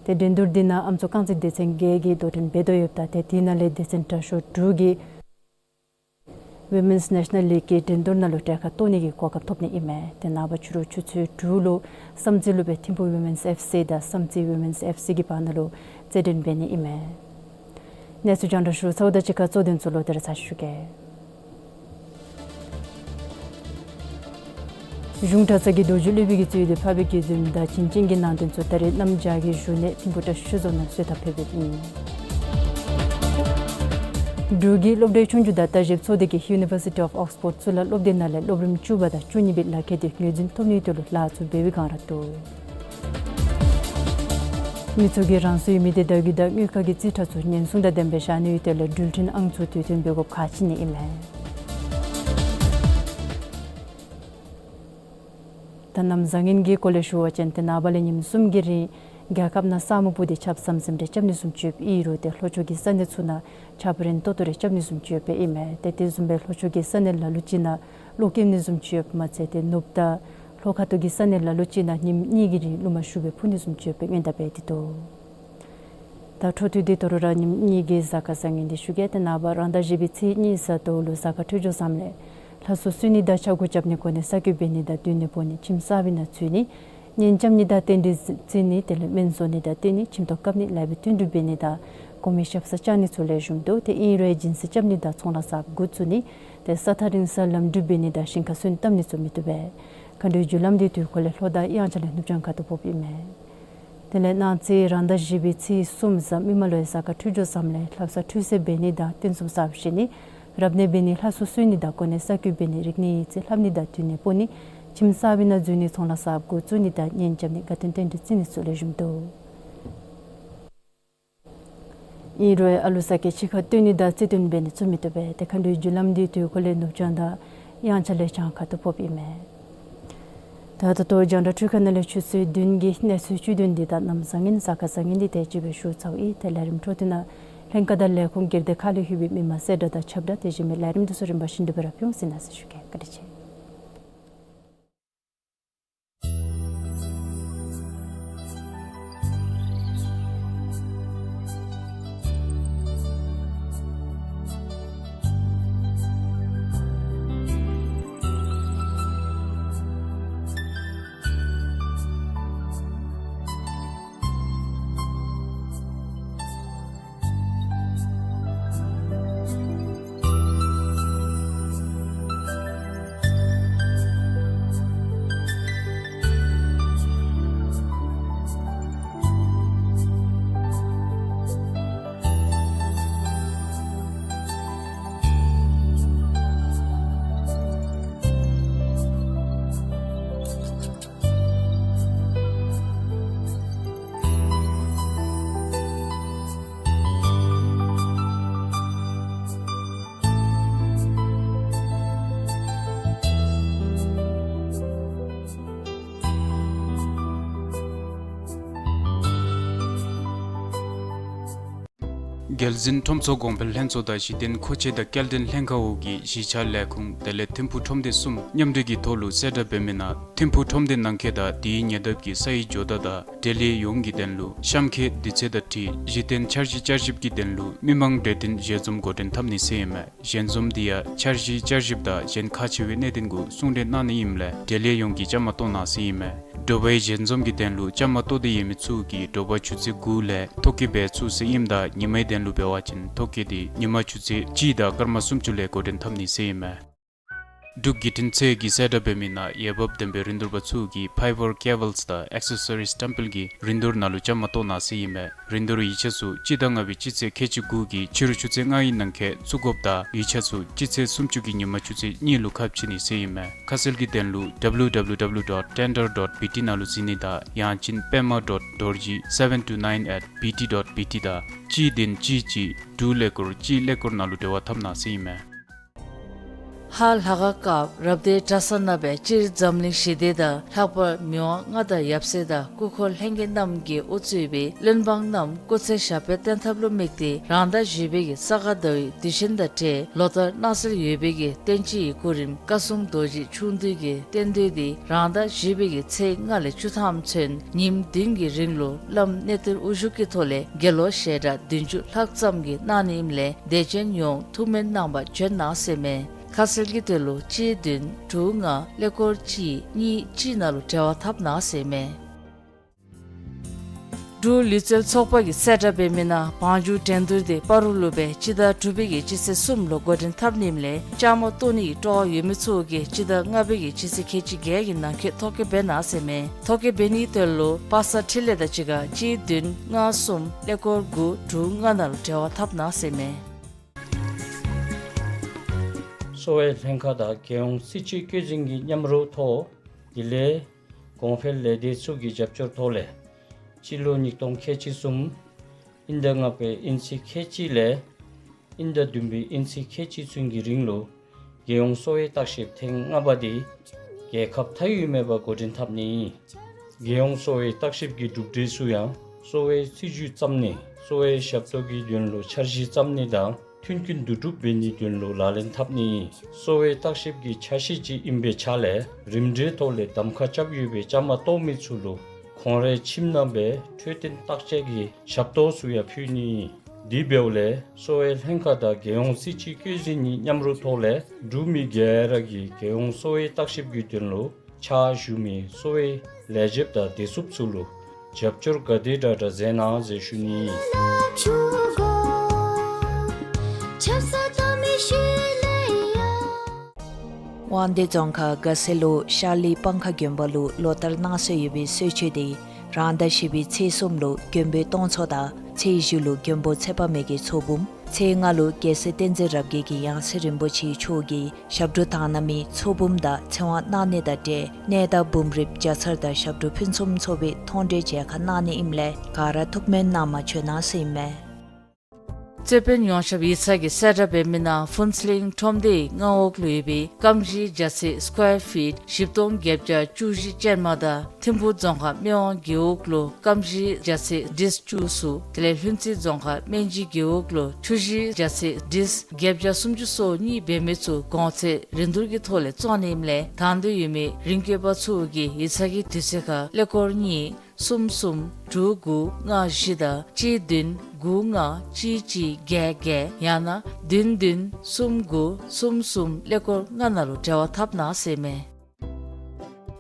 ཏེ་འགྲན་བསྡུར་དེ་ནང་ཨམ་སྲུ་རྐང་རྩེད་སྡེ་ཚན་བརྒྱད་ཀྱིས་དོ་འགྲན་འབད་དོ་ཡོདཔ་ད་ཏེ་དེ་ནང་ལས་སྡེ་ཚན་དྲག་ཤོས་དྲུག་གིས་Women's National League གི་འགྲན་བསྡུར་ནང་ལུ་གྲལ་ཁར་གཏོགས་ནི་གི་གོ་སྐབས་ཐོབ་ནི་ཨིན་མས། ཏེ་ནངས་པ་ཕྱི་རུ་ཆུ་ཚོད་དྲུག་ལུ་བསམ་རྩེ་ལུ་སྦེ་ཐིམ་ཕུག་Women's F C དང་བསམ་རྩེ་Women's F C གི་བར་ན་ལུ་རྩེད་འགྲན་འབད་ནི་ཨིན་མས། གནས་ཚུལ་རྒྱང་བསྒྲགས་ཞུ་ཚརཝ་དང་གཅིག་ཁར་གཙོ་དོན་ཚུ་ལོག་སྟེ་ར་ཚར་ཞུ་གེ། གཞུང་གྲྭ་ཚང་གི་རྡོ་རྗེ་སློབ་དཔོན་གྱིས་གཙོས་ཏེ་འཕགས་པའི་དགེ་འདུན་དང་བྱིན་ཅན་གྱི་ནང་རྟེན་ཚུ་ད་རེས་གནམ་བྱཱར་གྱི་བཞུགས་གནས་ཐིམ་ཕུག་བཀྲ་ཤིས་ཆོས་རྫོང་ནང་གསོལ་ཐབ་ཕུལཝ་ཨིན། འབྲུག་གི་སློབ་གྲྭའི་ཆོས་རྒྱུགས་དང་ལྟ་ཞིབ་ཚོགས་སྡེ་གིས་University of Oxford གཙུག་ལག་སློབ་སྡེ་ནང་ལས་སློབ་རིམ་བཅུ་པ་དང་བཅུ་གཉིས་པའི་ལག་ཁྱེར་དེ་ངོས་འཛིན་ཐོབ་ནིའི་དོན་ལུ་ལཱ་ཚུ་འབད་བའི་བསྒང་ར་འདུག། མི་ཚུ་གིས་རང་སོའི་མི་སྡེ་བརྡ་བརྒྱུད་དང་དངུལ་ཁང་གི་རྩིས་ཁྲ་ཚུ་ཉེན་སྲུང་དང་ལྡནམ་སྦེ་བཞག་ནིའི་དོན་ལས་འགྲུལ་འཕྲིན་ཨང་ཚུ་དུས་མཐུན་འབད་དགོཔ་ཁག་ཆེ་ནི་ཨིན་མས། ད་གནམ་བཟང་ངན་གྱི་སྐོར་ལས་ཞུ་བ་ཅིན་ཏེ་ནངས་པ་ལས་ཉིནམ་གསུམ་གྱི་རིང་རྒྱལ་ཁབ་ནང་ས་སྨུག་སྤུབས་ཏེ་ཆརཔ་ཟམ་ཟིམ་རེ་རྐྱབ་ནི་བཟུམ་ཅིག་ཡོདཔ་ཨིན་རུང་ཏེ་ལྷོ་ཕྱོགས་ཀྱི་ས་གནས་ཚུ་ནང་ཆརཔ་རན་ཏོག་ཏོ་རེ་རྐྱབ་ནི་བཟུམ་ཅིག་ཡོདཔ་ཨིན་མས། ཏེ་དེ་བཟུམ་སྦེ་ལྷོ་ཕྱོགས་ཀྱི་ས་གནས་ལ་ལུ་ཅིག་ནང་གློག་ཀེམ་ནི་བཟུམ་ཅིག་ཡོདཔ་མ་ཚད་ཏེ་ནུབ་དང་ལྷོ་ཁ་ཐུག་གི་ས་གནས་ལ་ལུ་ཅིག་ནང་ཉིནམ་གཉིས་ཀྱི་རིང་རླུང་མ་ཤུགས་སྦེ་འཕུ་ནི་བཟུམ་ཅིག་ཡོདཔ་སྦེ་སྔོན་བརྡ་འབད་དེ་འདུག། ད་འཕྲོ་མཐུད་དེ་དོ་རུང་ར་ཉིནམ་གཉིས་ཀྱི་གཟའ་སྐར་བཟང་ངན་དེ་ཞུ་གེ། ཏེ་ནངས་པ་རང་ཟླ་བཞི་པའི་ཚེས་གཉིས་གཟའ་ཐོ་ལུ་གཟའ་སྐར་འཕྲོད་སྦྱོར་བཟངམ་ལས་ལྷ་སྲུ་གསོལ་ནི་དང་ཕྱག་མགུ་རྐྱབ་ནི་གོ་གནས་ས་བརྐོ་འབད་ནི་དང་སྡོད་གནས་སྤོ་ནི་ཁྱིམ་གསར་པའི་ནང་འཛུལ་ནི་གཉེན་རྐྱབ་ནི་དང་རྟེན་འབྲེལ་བརྩི་ནི་དེ་ལས་སྨན་བཟོ་ནི་དང་བསྟེན་ནི་ཁྱིམ་ཐོག་བཀབ་ནི་ལཱ་འབད་བསྟུན་གྲོས་འབད་ནི་དང་ ཕོག་མི་ཞབས་སར་བཅར་ནི་ཚུ་ལེགས་ཤོམ་འདུག། ཏེ་ཨིན་རུང་སྦྱིན་སྲེག་རྐྱབ་ནི་དང་ཚོང་ལཱ་གསརཔ་འགོ་བཙུགས་ནི་ཏེ་ས་ཐག་རིང་སར་ལམ་འགྲུལ་འབད་ནི་དང་ཞིང་ཁར་སོན་བཏབ་ནི་ཚུ་མི་བཏུབ་པས། མཁའ་འགྲོའི་རྒྱུ་ལམ་འདི་དུས་འཁོར་ལས་ལྷོ་དང་དབྱངས་འཆར་ལས་ནུབ་བྱང་ཁ་ཐུག་ཕོགཔ་ཨིན་མས། དེ་ལས་གནངས་ཚེ་རང་ཟླ་བཞི་པའི་ཚེས་གསུམ་གཟའ་མིག་དམར་ལུ་ཡང་གཟའ་སྐར་འཕྲོད་སྦྱོར་བཟངམ་ལས་ལྷ་བསངས་ཁྲུས་གསོལ་འབད་ནི་དང་རྟེན་གསུམ་གསརཔ་བཞེངས་ནི་རབ་གནས་འབད་ནི་ལྷ་གསོལ་གསོལ་ནི་དང་གོ་གནས་གསར་བསྐོ་འབད་ནི་རིག་གནས་ཡིག་རྩིས་ལྷབ་ནི་དང་འདུལ་ནི་སྤོ་ནི་ཁྱིམ་གསར་པའི་ནང་འཛུལ་ནི་ཚོང་ལཱ་གསརཔ་འགོ་བཙུགས་ནི་དང་གཉེན་རྐྱབ་ནི་དགའ་སྟོན་རྟེན་འབྲེལ་བརྩི་ནི་ཚུ་ལེགས་ཤོམ་འདུག། ཨིན་རུང་ཨ་ལུ་ས་སྐྱ་ཕྱི་ཁར་སྟོན་ནི་དང་རྩིས་སྟོན་འབད་ནི་ཚུ་མི་བཏུབ་པས། ཏེ་མཁའ་འགྲོའི་རྒྱུ་ལམ་འདི་དུས་འཁོར་ལས་ནུབ་བྱང་དང་དབྱངས་འཆར་ལས་བྱང་ཁ་ཐུག་ཕོགཔ་ཨིན་མས། ད་ད་ལྟོ་རྒྱང་བསྒྲགས་འཕྲུལ་ཁང་ནང་ལས་ཆུ་ཚོད་བདུན་གྱི་གནས་ཚུལ་བཅུད་དོན་འདི་དང་གནམ་བཟང་ངན་གཟའ་སྐར་བཟང་ངན་འདི་དེ་ཅིག་སྦེ་ཞུ་ཚརཝ་ཨིན། ཏེ་ལས་རིམ་འཕྲོ་མཐུད་ནང་ལྷན་ཁག་དང་ལས་ཁུངས་སྒེར་སྡེ་ཁག་ལས་ལྷོད་པའི་མི་མང་གསལ་བསྒྲགས་དང་ཁྱབ་བསྒྲགས་དེ་བཞིན་མི་ལས་རིམ་འདི་ཚུ་རིམ་པ་བཞིན་དུ་སྦེ་ར་ཕུལ་འོང་ཟེར་གནང་ཞུ་གེ། བཀའ་དྲིན་ཆེ། རྒྱལ་འཛིན་ཁྲོམ་ཚོགས་གོང་འཕེལ་ལྷན་ཚོགས་དང་གཞི་རྟེན་མཁོ་ཆས་དང་སྐྱེལ་འདྲེན་ལྷན་ཁག་འོག་གི་གཞིས་ཆགས་ལས་ཁུངས་དེ་ལས་ཐིམ་ཕུག་ཁྲོམ་སྡེ་གསུམ་མཉམ་འབྲེལ་གྱི་ཐོག་ལུ་གསལ་བསྒྲགས་འབད་མི་ནང་ཐིམ་ཕུག་ཁྲོམ་སྡེ་ནང་འཁོད་དང་དེའི་ཉེ་འདབས་ཀྱི་སའི་ཇོ་བདག་དང་འབྲེལ་ཡོད་ཡོངས་ཀྱི་དོན་ལུ་གཤམ་འཁོད་དུས་ཚོད་དང་འཁྲིལ་གཞི་རྟེན་འཆར་གཞི་བསྐྱར་ཞིབ་ཀྱི་དོན་ལུ་མི་མང་གྲོས་བསྟུན་ཞལ་འཛོམས་འགོ་འདྲེན་འཐབ་ནི་ཟེར་ཨིན་མས། ཞལ་འཛོམས་འདི་ཡང་འཆར་གཞི་བསྐྱར་ཞིབ་དང་གཞན་ཁག་ཆེ་བའི་གནད་དོན་གུ་གསུང་གྲོས་གནང་ནི་ཨིནམ་ལས་འབྲེལ་ཡོད་ཡོངས་ཀྱིས་བཅའ་མར་གཏོགས་གནང་ཟེར་ཨིན་མས། དྲོ་པའི་ཞལ་འཛོམས་ཀྱི་དོན་ལུ་བཅའ་མར་གཏོགས་ཏེ་ཡོད་མི་ཚུ་གིས་དྲོ་པ་ཆུ་ཚོད་དགུ་ལས་ཐོ་བཀོད་འབད་ཚུགས་ཟེར་ཨིནམ་ད་ཉི་མའི་དོན་ལུ་འབད་བ་ཅིན་ཐོ་བཀོད་འདི་ཉི་མ་ཆུ་ཚོད་གཅིག་དང་སྐར་མ་སུམ་ཅུ་ལས་འགོ་འདྲེན་འཐབ་ནི་ཟེར་ཨིན་མས། འབྲུག་བརྒྱུད་འཕྲིན་ཚད་ཀྱིས་གསལ་བསྒྲགས་འབད་མི་ནང་འོས་འབབ་ལྡན་པའི་རིན་བསྡུར་པ་ཚུ་གིས་ཕའི་བར་ཀེ་བཱལསི་དང་ཨེག་སེ་སོ་རིསི་བཀྲམ་སྤེལ་གྱི་རིན་བསྡུར་ནང་ལུ་བཅའ་མར་གཏོགས་གནང་ཟེར་ཨིན་མས། རིན་བསྡུར་ཡིག་ཆ་ཚུ་སྤྱི་ཟླ་ལྔ་པའི་སྤྱི་ཚེས་ཁལ་གཅིག་དགུ་གི་ཕྱི་རུ་ཆུ་ཚོད་ལྔའི་ནང་འཁོད་བཙུགས་དགོཔ་དང་ཡིག་ཆ་ཚུ་སྤྱི་ཚེས་སུམ་ཅུ་གི་ཉི་མ་ཆུ་ཚོད་གཉིས་ལུ་ཁ་ཕྱེ་ནི་ཟེར་ཨིན་མས། ཁ་གསལ་གྱི་དོན་ལུ་W W W dot tender dot B T ནང་ལུ་གཟིགས་ནི་དང་ཡང་ཅིན་པདྨ་dot dorji seven two nine at B T dot B T དང་གཅིག་བདུན་གཅིག་གཅིག་དྲུག་ཀླད་ཀོར་གཅིག་ཀླད་ཀོར་ནང་ལུ་འབྲེལ་བ་འཐབ་གནང་ཟེར་ཨིན་མས། ཧཱ་ལྷ་ཁང་སྐབས་རབ་སྡེའི་གྲྭ་ཚང་རྣམ་པས་སྤྱིར་འཛམ་གླིང་ཞི་བདེ་དང་ལྷག་པར་མི་དབང་མངའ་བདག་ཡབ་སྲས་དང་སྐུ་འཁོར་ལྷན་རྒྱས་རྣམས་ཀྱིས་དབུ་གཙོས་པའི་བློན་འབངས་རྣམས་སྐུ་ཚེ་ཞབས་པད་བརྟན་ཐབས་ལུ་དམིགས་ཏེ་རང་ཟླ་བཞི་པའི་གི་ས་ག་ཟླ་བའི་དུས་ཆེན་དང་འབྲེལ་ལོ་ལྟར་གནང་སྲོལ་ཡོད་པའི་གི་བསྟན་སྤྱི་གི་སྐུ་རིམ་བཀའ་སྲུང་རྡོ་རྗེ་འཆང་འདུས་ཀྱི་རྟེན་འབྲེལ་འདི་རང་ཟླ་བཞི་པའི་གི་ཚེས་ལྔ་ལས་བཅུ་ཐམ་ཚུན་ཉིནམ་བདུན་གྱི་རིང་ལུ་བླམ་གནས་བརྟན་དབུ་བཞུགས་ཀྱི་ཐོག་ལས་དགེ་སློང་ཞལ་གྲངས་བདུན་ཅུ་ལྷག་ཙམ་གྱིས་གནང་ནི་ཨིནམ་ལས་དད་ཅན་ཡོངས་ཐུགས་སྨོན་གནང་བར་བྱོན་གནང་ཟེར་མས། ཁ་གསལ་གྱི་དོན་ལུ་གཅིག་བདུན་དྲུག་ལྔ་ཀླད་ཀོར་གཅིག་གཉིས་གཅིག་ནང་ལུ་འབྲེལ་བ་འཐབ་གནང་ཟེར་མས། འབྲུག་ལུས་རྩལ་ཚོགས་པ་གིས་གསལ་བསྒྲགས་འབད་མི་ནང་བང་རྒྱུག་འགྲན་བསྡུར་འདི་སྤ་རོ་ལུ་སྦེ་སྤྱི་ཟླ་དྲུག་པའི་གི་སྤྱི་ཚེས་གསུམ་ལུ་འགོ་འདྲེན་འཐབ་ནི་ཨིནམ་ལས་བཅའ་མར་གཏོགས་ནི་གི་སྤྲོ་བ་ཡོད་མི་ཚུ་གིས་སྤྱི་ཟླ་ལྔ་པའི་གི་སྤྱི་ཚེས་ཁལ་གཅིག་བརྒྱད་ཀྱི་ནང་འཁོད་ཐོ་བཀོད་འབད་གནང་ཟེར་མས། ཐོ་བཀོད་འབད་ནི་གི་དོན་ལུ་པ་སངས་འཕྲིན་ལས་དང་གཅིག་ཁར་གཅིག་བདུན་ལྔ་གསུམ་ཀླད་ཀོར་དགུ་དྲུག་ལྔ་ནང་ལུ་འབྲེལ་བ་འཐབ་གནང་ཟེར་མས། གསོ་བའི་ལྷན་ཁག་དང་རྒྱལ་ཡོངས་སྲིད་སྤྱི་བསྐྱོད་འཛིན་གྱི་མཉམ་རོགས་ཐོག་དེ་ལས་གོང་འཕེལ་ལས་སྡེ་ཚུ་གི་རྒྱབ་སྐྱོར་ཐོག་ལས་སྤྱི་ལོ་ཉིས་སྟོང་ཁལ་གཅིག་གསུམ་དབྱིན་ཟླ་ལྔ་པའི་དབྱིན་ཚེས་ཁལ་གཅིག་ལས་དབྱིན་ཟླ་བདུན་པའི་དབྱིན་ཚེས་ཁལ་གཅིག་ཚུན་གྱི་རིང་ལུ་རྒྱལ་ཡོངས་གསོ་བའི་བརྟག་ཞིབ་ཐེངས་ལྔ་པ་འདི་རྒྱལ་ཁབ་མཐའ་དབུས་མེད་པར་འགོ་འདྲེན་འཐབ་ནི། རྒྱལ་ཡོངས་གསོ་བའི་བརྟག་ཞིབ་ཀྱི་གྲུབ་འབྲས་ཚུ་ཡང་གསོ་བའི་སྲིད་བྱུས་བརྩམ་ནི་གསོ་བའི་ཞབས་ཏོག་གི་དོན་ལུ་འཆར་གཞི་བརྩམ་ནི་དང་མཐུན་རྐྱེན་བསྡུ་སྒྲུབ་འབད་ནིའི་དོན་ལུ་ལག་ལེན་འཐབ་ནི། གསོ་བའི་བརྟག་ཞིབ་ཀྱི་ཆ་ཤས་ཅིག་ཨིན་པའི་ཆ་ལས་རིམ་གྲོའི་ཐོག་ལས་གདམ་ཁ་རྐྱབ་ཡོད་པའི་བཅའ་མར་གཏོགས་མི་ཚུ་ལུ་ཁོང་རའི་ཁྱིམ་ནང་སྦེ་འཕྲོད་བསྟེན་བརྟག་དཔྱད་ཀྱི་ཞབས་ཏོག་ཚུ་ཡང་ཕུལ་ནི། དེ་འབདཝ་ལས་གསོ་བའི་ལྷན་ཁག་དང་རྒྱལ་ཡོངས་སྲིད་སྤྱི་བསྐྱོད་འཛིན་གཉིས་མཉམ་རོགས་ཐོག་ལས་འབྲུག་མི་ག་ར་གིས་རྒྱལ་ཡོངས་གསོ་བའི་བརྟག་ཞིབ་ཀྱི་དོན་ལུ་ཕྱག་ཞུ་མི་གསོ་བའི་ལས་བྱེདཔ་དང་བདེ་སྲུངཔ་ཚུ་ལུ་རྒྱབ་སྐྱོར་ག་དེ་དྲག་དྲག་མཛད་གནང་ཟེར་ཞུ་ནི། ཆབ་གསང་བལྟ་མི་ཞིག་ལས་ཡ། དབང་འདུས་རྫོང་ཁག་དགའ་སེ་ལུ་ཤར་ལི་སྤང་ཁ་དགོན་པ་ལུ་ལོ་ལྟར་གནང་སྲོལ་ཡོད་པའི་གསོལ་མཆོད་དེ་རང་ཟླ་བཞི་པའི་ཚེས་གསུམ་ལུ་མགོན་པོའི་གཏོང་ཚོགས་དང་ཚེས་བཞི་ལུ་མགོན་པོ་ཚེ་དཔག་མེད་ཀྱི་ཚོགས་འབུམ། ཚེས་ལྔ་ལུ་རྒྱལ་སྲས་བསྟན་འཛིན་རབ་རྒྱས་ཀྱི་ཡང་སྲིད་རིན་པོ་ཆེ་མཆོག་གིས་ཞབས་དྲུང་དག་སྣང་མའི་ཚོགས་འབུམ་དང་ཚེ་དབང་གནང་ནི་དང་འབྲེལ་གནས་བདག་འབུམ་རིམ་བརྒྱ་ཚར་དང་ཞབས་དྲུང་ཕུན་སུམ་ཚོགས་པའི་མཐོང་གྲོལ་མཇལ་ཁ་གནང་ནི་ཨིནམ་ལས་ག་ར་ཐུགས་སྨོན་གནང་མ་བྱོན་གནང་ཟེར་ཨིན་མས། རྩོད་དཔོན་ཡོངས་ཁྱབ་ཡིག་ཚང་གིས་གསལ་བསྒྲགས་འབད་མི་ནང་ཕུན་ཚོགས་གླིང་ཁྲོམ་སྡེའི་མངའ་འོག་ལུ་ཡོད་པའི་སྐམ་ཞིང་རྒྱ་ཚད་སི་ཀུ་ཝེར་ཕིཊ་བཞི་སྟོང་བརྒྱད་བརྒྱ་བཅུ་བཞི་ཅན་མ་དང་ཐིམ་ཕུག་རྫོང་ཁག་སྨད་ཝང་རྒེད་འོག་ལུ་སྐམ་ཞིང་རྒྱ་ཚད་ཌིསཀ་བཅུ་གསུམ། དེ་ལས་ལྷུན་རྩེ་རྫོང་ཁག་སྨན་སྦྱིས་རྒེད་འོག་ལུ་ཆུ་ཞིང་རྒྱ་ཚད་ཌིསཀ་བརྒྱད་བརྒྱ་སུམ་ཅུ་སོ་གཉིས་འབད་མི་ཚུ་གོང་ཚད་རིན་བསྡུར་གྱི་ཐོག་ལས་བཙོང་ནི་ཨིནམ་ལས་དང་འདོད་ཡོད་མི་རིན་བཀོད་པ་ཚུ་གིས་ཡིག་ཚང་གི་དུས་ཚོད་ཁར་ཀླད་ཀོར་གཉིས་གསུམ་གསུམ་དྲུག་དགུ་ལྔ་བཞི་དང་གཅིག་བདུན་དགུ་ལྔ་གཅིག་གཅིག་བརྒྱད་བརྒྱད་ཡང་ན་བདུན་བདུན་གསུམ་དགུ་གསུམ་གསུམ་ཀླད་ཀོར་ལྔ་ནང་ལུ་འབྲེལ་བ་འཐབ་གནང་ཟེར་ཨིན་མས།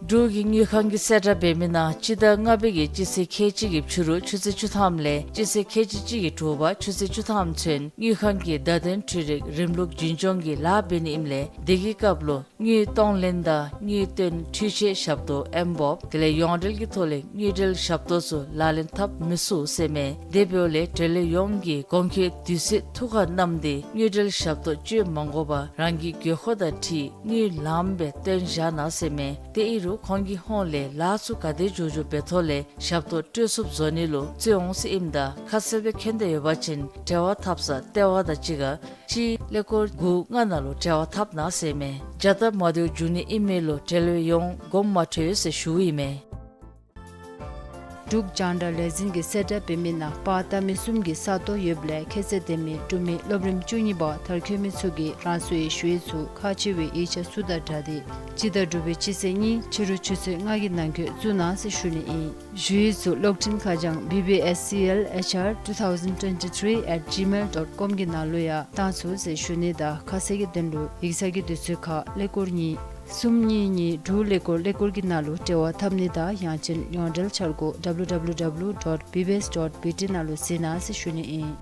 འབྲུག་གི་དངུལ་ཁང་གིས་གསལ་བསྒྲགས་འབད་མི་ནང་སྤྱི་ཟླ་ལྔ་པའི་གི་སྤྱི་ཚེས་ཁལ་གཅིག་གི་ཕྱི་རུ་ཆུ་ཚོད་བཅུ་ཐམ་ལས་སྤྱི་ཚེས་ཁལ་གཅིག་གཅིག་གི་དྲོ་པ་ཆུ་ཚོད་བཅུ་ཐམ་ཚུན་དངུལ་ཁང་གི་བརྡ་དོན་འཕྲུལ་རིག་རིམ་ལུགས་རྒྱུན་སྐྱོང་གི་ལཱ་འབད་ནི་ཨིནམ་ལས་དེ་གི་སྐབས་ལུ་དངུལ་གཏོང་ལེན་དང་དངུལ་བཏོན་འཕྲུལ་ཆས་ཞབས་ཏོག་ཨེམ་བོབ་དེ་ལས་ཡོངས་འབྲེལ་གྱི་ཐོག་ལས་དངུལ་འབྲེལ་ཞབས་ཏོག་ཚུ་ལག་ལེན་འཐབ་མི་ཚུགས་ཟེར་ཨིན་མས། དེ་འབདཝ་ལས་འབྲེལ་ཡོད་ཡོངས་ཀྱིས་གོང་འཁོད་དུས་ཚོད་ཐུགས་ཁར་བསྣམས་ཏེ་དངུལ་འབྲེལ་ཞབས་ཏོག་སྤྱོད་མ་དགོ་པར་རང་གི་དགོས་མཁོ་དང་འཁྲིལ་དངུལ་ལངམ་སྦེ་བཏོན་བཞག་གནང་ཟེར་ཨིན་མས། དེ་ཨིན་རུང་ཁོང་གི་ཧོངས་ལས་ལཱ་ཚུ་ག་དེ་མགྱོགས་མགྱོགས་འབད་ཐོག་ལས་ཞབས་ཏོག་སྤྲོད་ཚུགསཔ་བཟོ་ནི་ལུ་བརྩོན་འོང་ཟེར་ཨིནམ་ད་ཁ་གསལ་སྦེ་མཁྱེན་འདོད་ཡོད་པ་ཅིན་འབྲེལ་བ་འཐབ་ས་ལྟེ་བ་དང་གཅིག་ཁར་གཅིག་ཀླད་ཀོར་དགུ་ལྔ་ནང་ལུ་འབྲེལ་བ་འཐབ་གནང་ཟེར་ཨིན་མས། བྱ་སྟབས་མ་བདེཝ་འབྱུང་ནི་ཨིན་མི་ལུ་འབྲེལ་ཡོད་ཡོངས་དགོངསམ་མ་ཁྲེལ་ཟེར་ཞུཝ་ཨིན་མས། འབྲུག་རྒྱང་བསྒྲགས་ལས་འཛིན་གྱིས་གསལ་བསྒྲགས་འབད་མི་ནང་པར་བཏབ་མི་གསུམ་གྱི་ས་སྟོང་ཡོདཔ་ལས་ཁྱད་ཚད་ལྡན་མི་འབྲུག་མི་སློབ་རིམ་བཅུ་གཉིས་པ་མཐར་འཁྱོལ་མི་ཚུ་གིས་རང་སོའི་ཞུ་ཡིག་ཚུ་ཁག་ཆེ་བའི་ཡིག་ཆ་ཚུ་དང་སྦྲགས་ཏེ་སྤྱི་ཟླ་དྲུག་པའི་སྤྱི་ཚེས་གཉིས་ཕྱི་རུ་ཆུ་ཚོད་ལྔ་གི་ནང་འཁོད་བཙུགས་གནང་ཟེར་ཞུ་ནི་ཨིན། ཞུ་ཡིག་ཚུ་གློག་འཕྲིན་ཁ་བྱང་B B S C L H R two thousand twenty-three at gmail dot com གི་ནང་ལུ་ཡང་བཏང་ཚུགས་ཟེར་ཞུ་ནི་དང་ཁ་གསལ་གྱི་དོན་ལུ་ཡིག་ཚང་གི་དུས་ཚོད་ཁར་ཀླད་ཀོར་གཉིས་གསུམ་གཉིས་གཉིས་དྲུག་ཀླད་ཀོར་ཀླད་ཀོར་གྱི་ནང་ལུ་འབྲེལ་བ་འཐབ་ནི་དང་ཡང་ཅིན་ཡོངས་འབྲེལ་འཆར་སྒོ་W W W dot B B S dot B T ནང་ལུ་གཟིགས་གནང་ཟེར་ཞུ་ནི་ཨིན།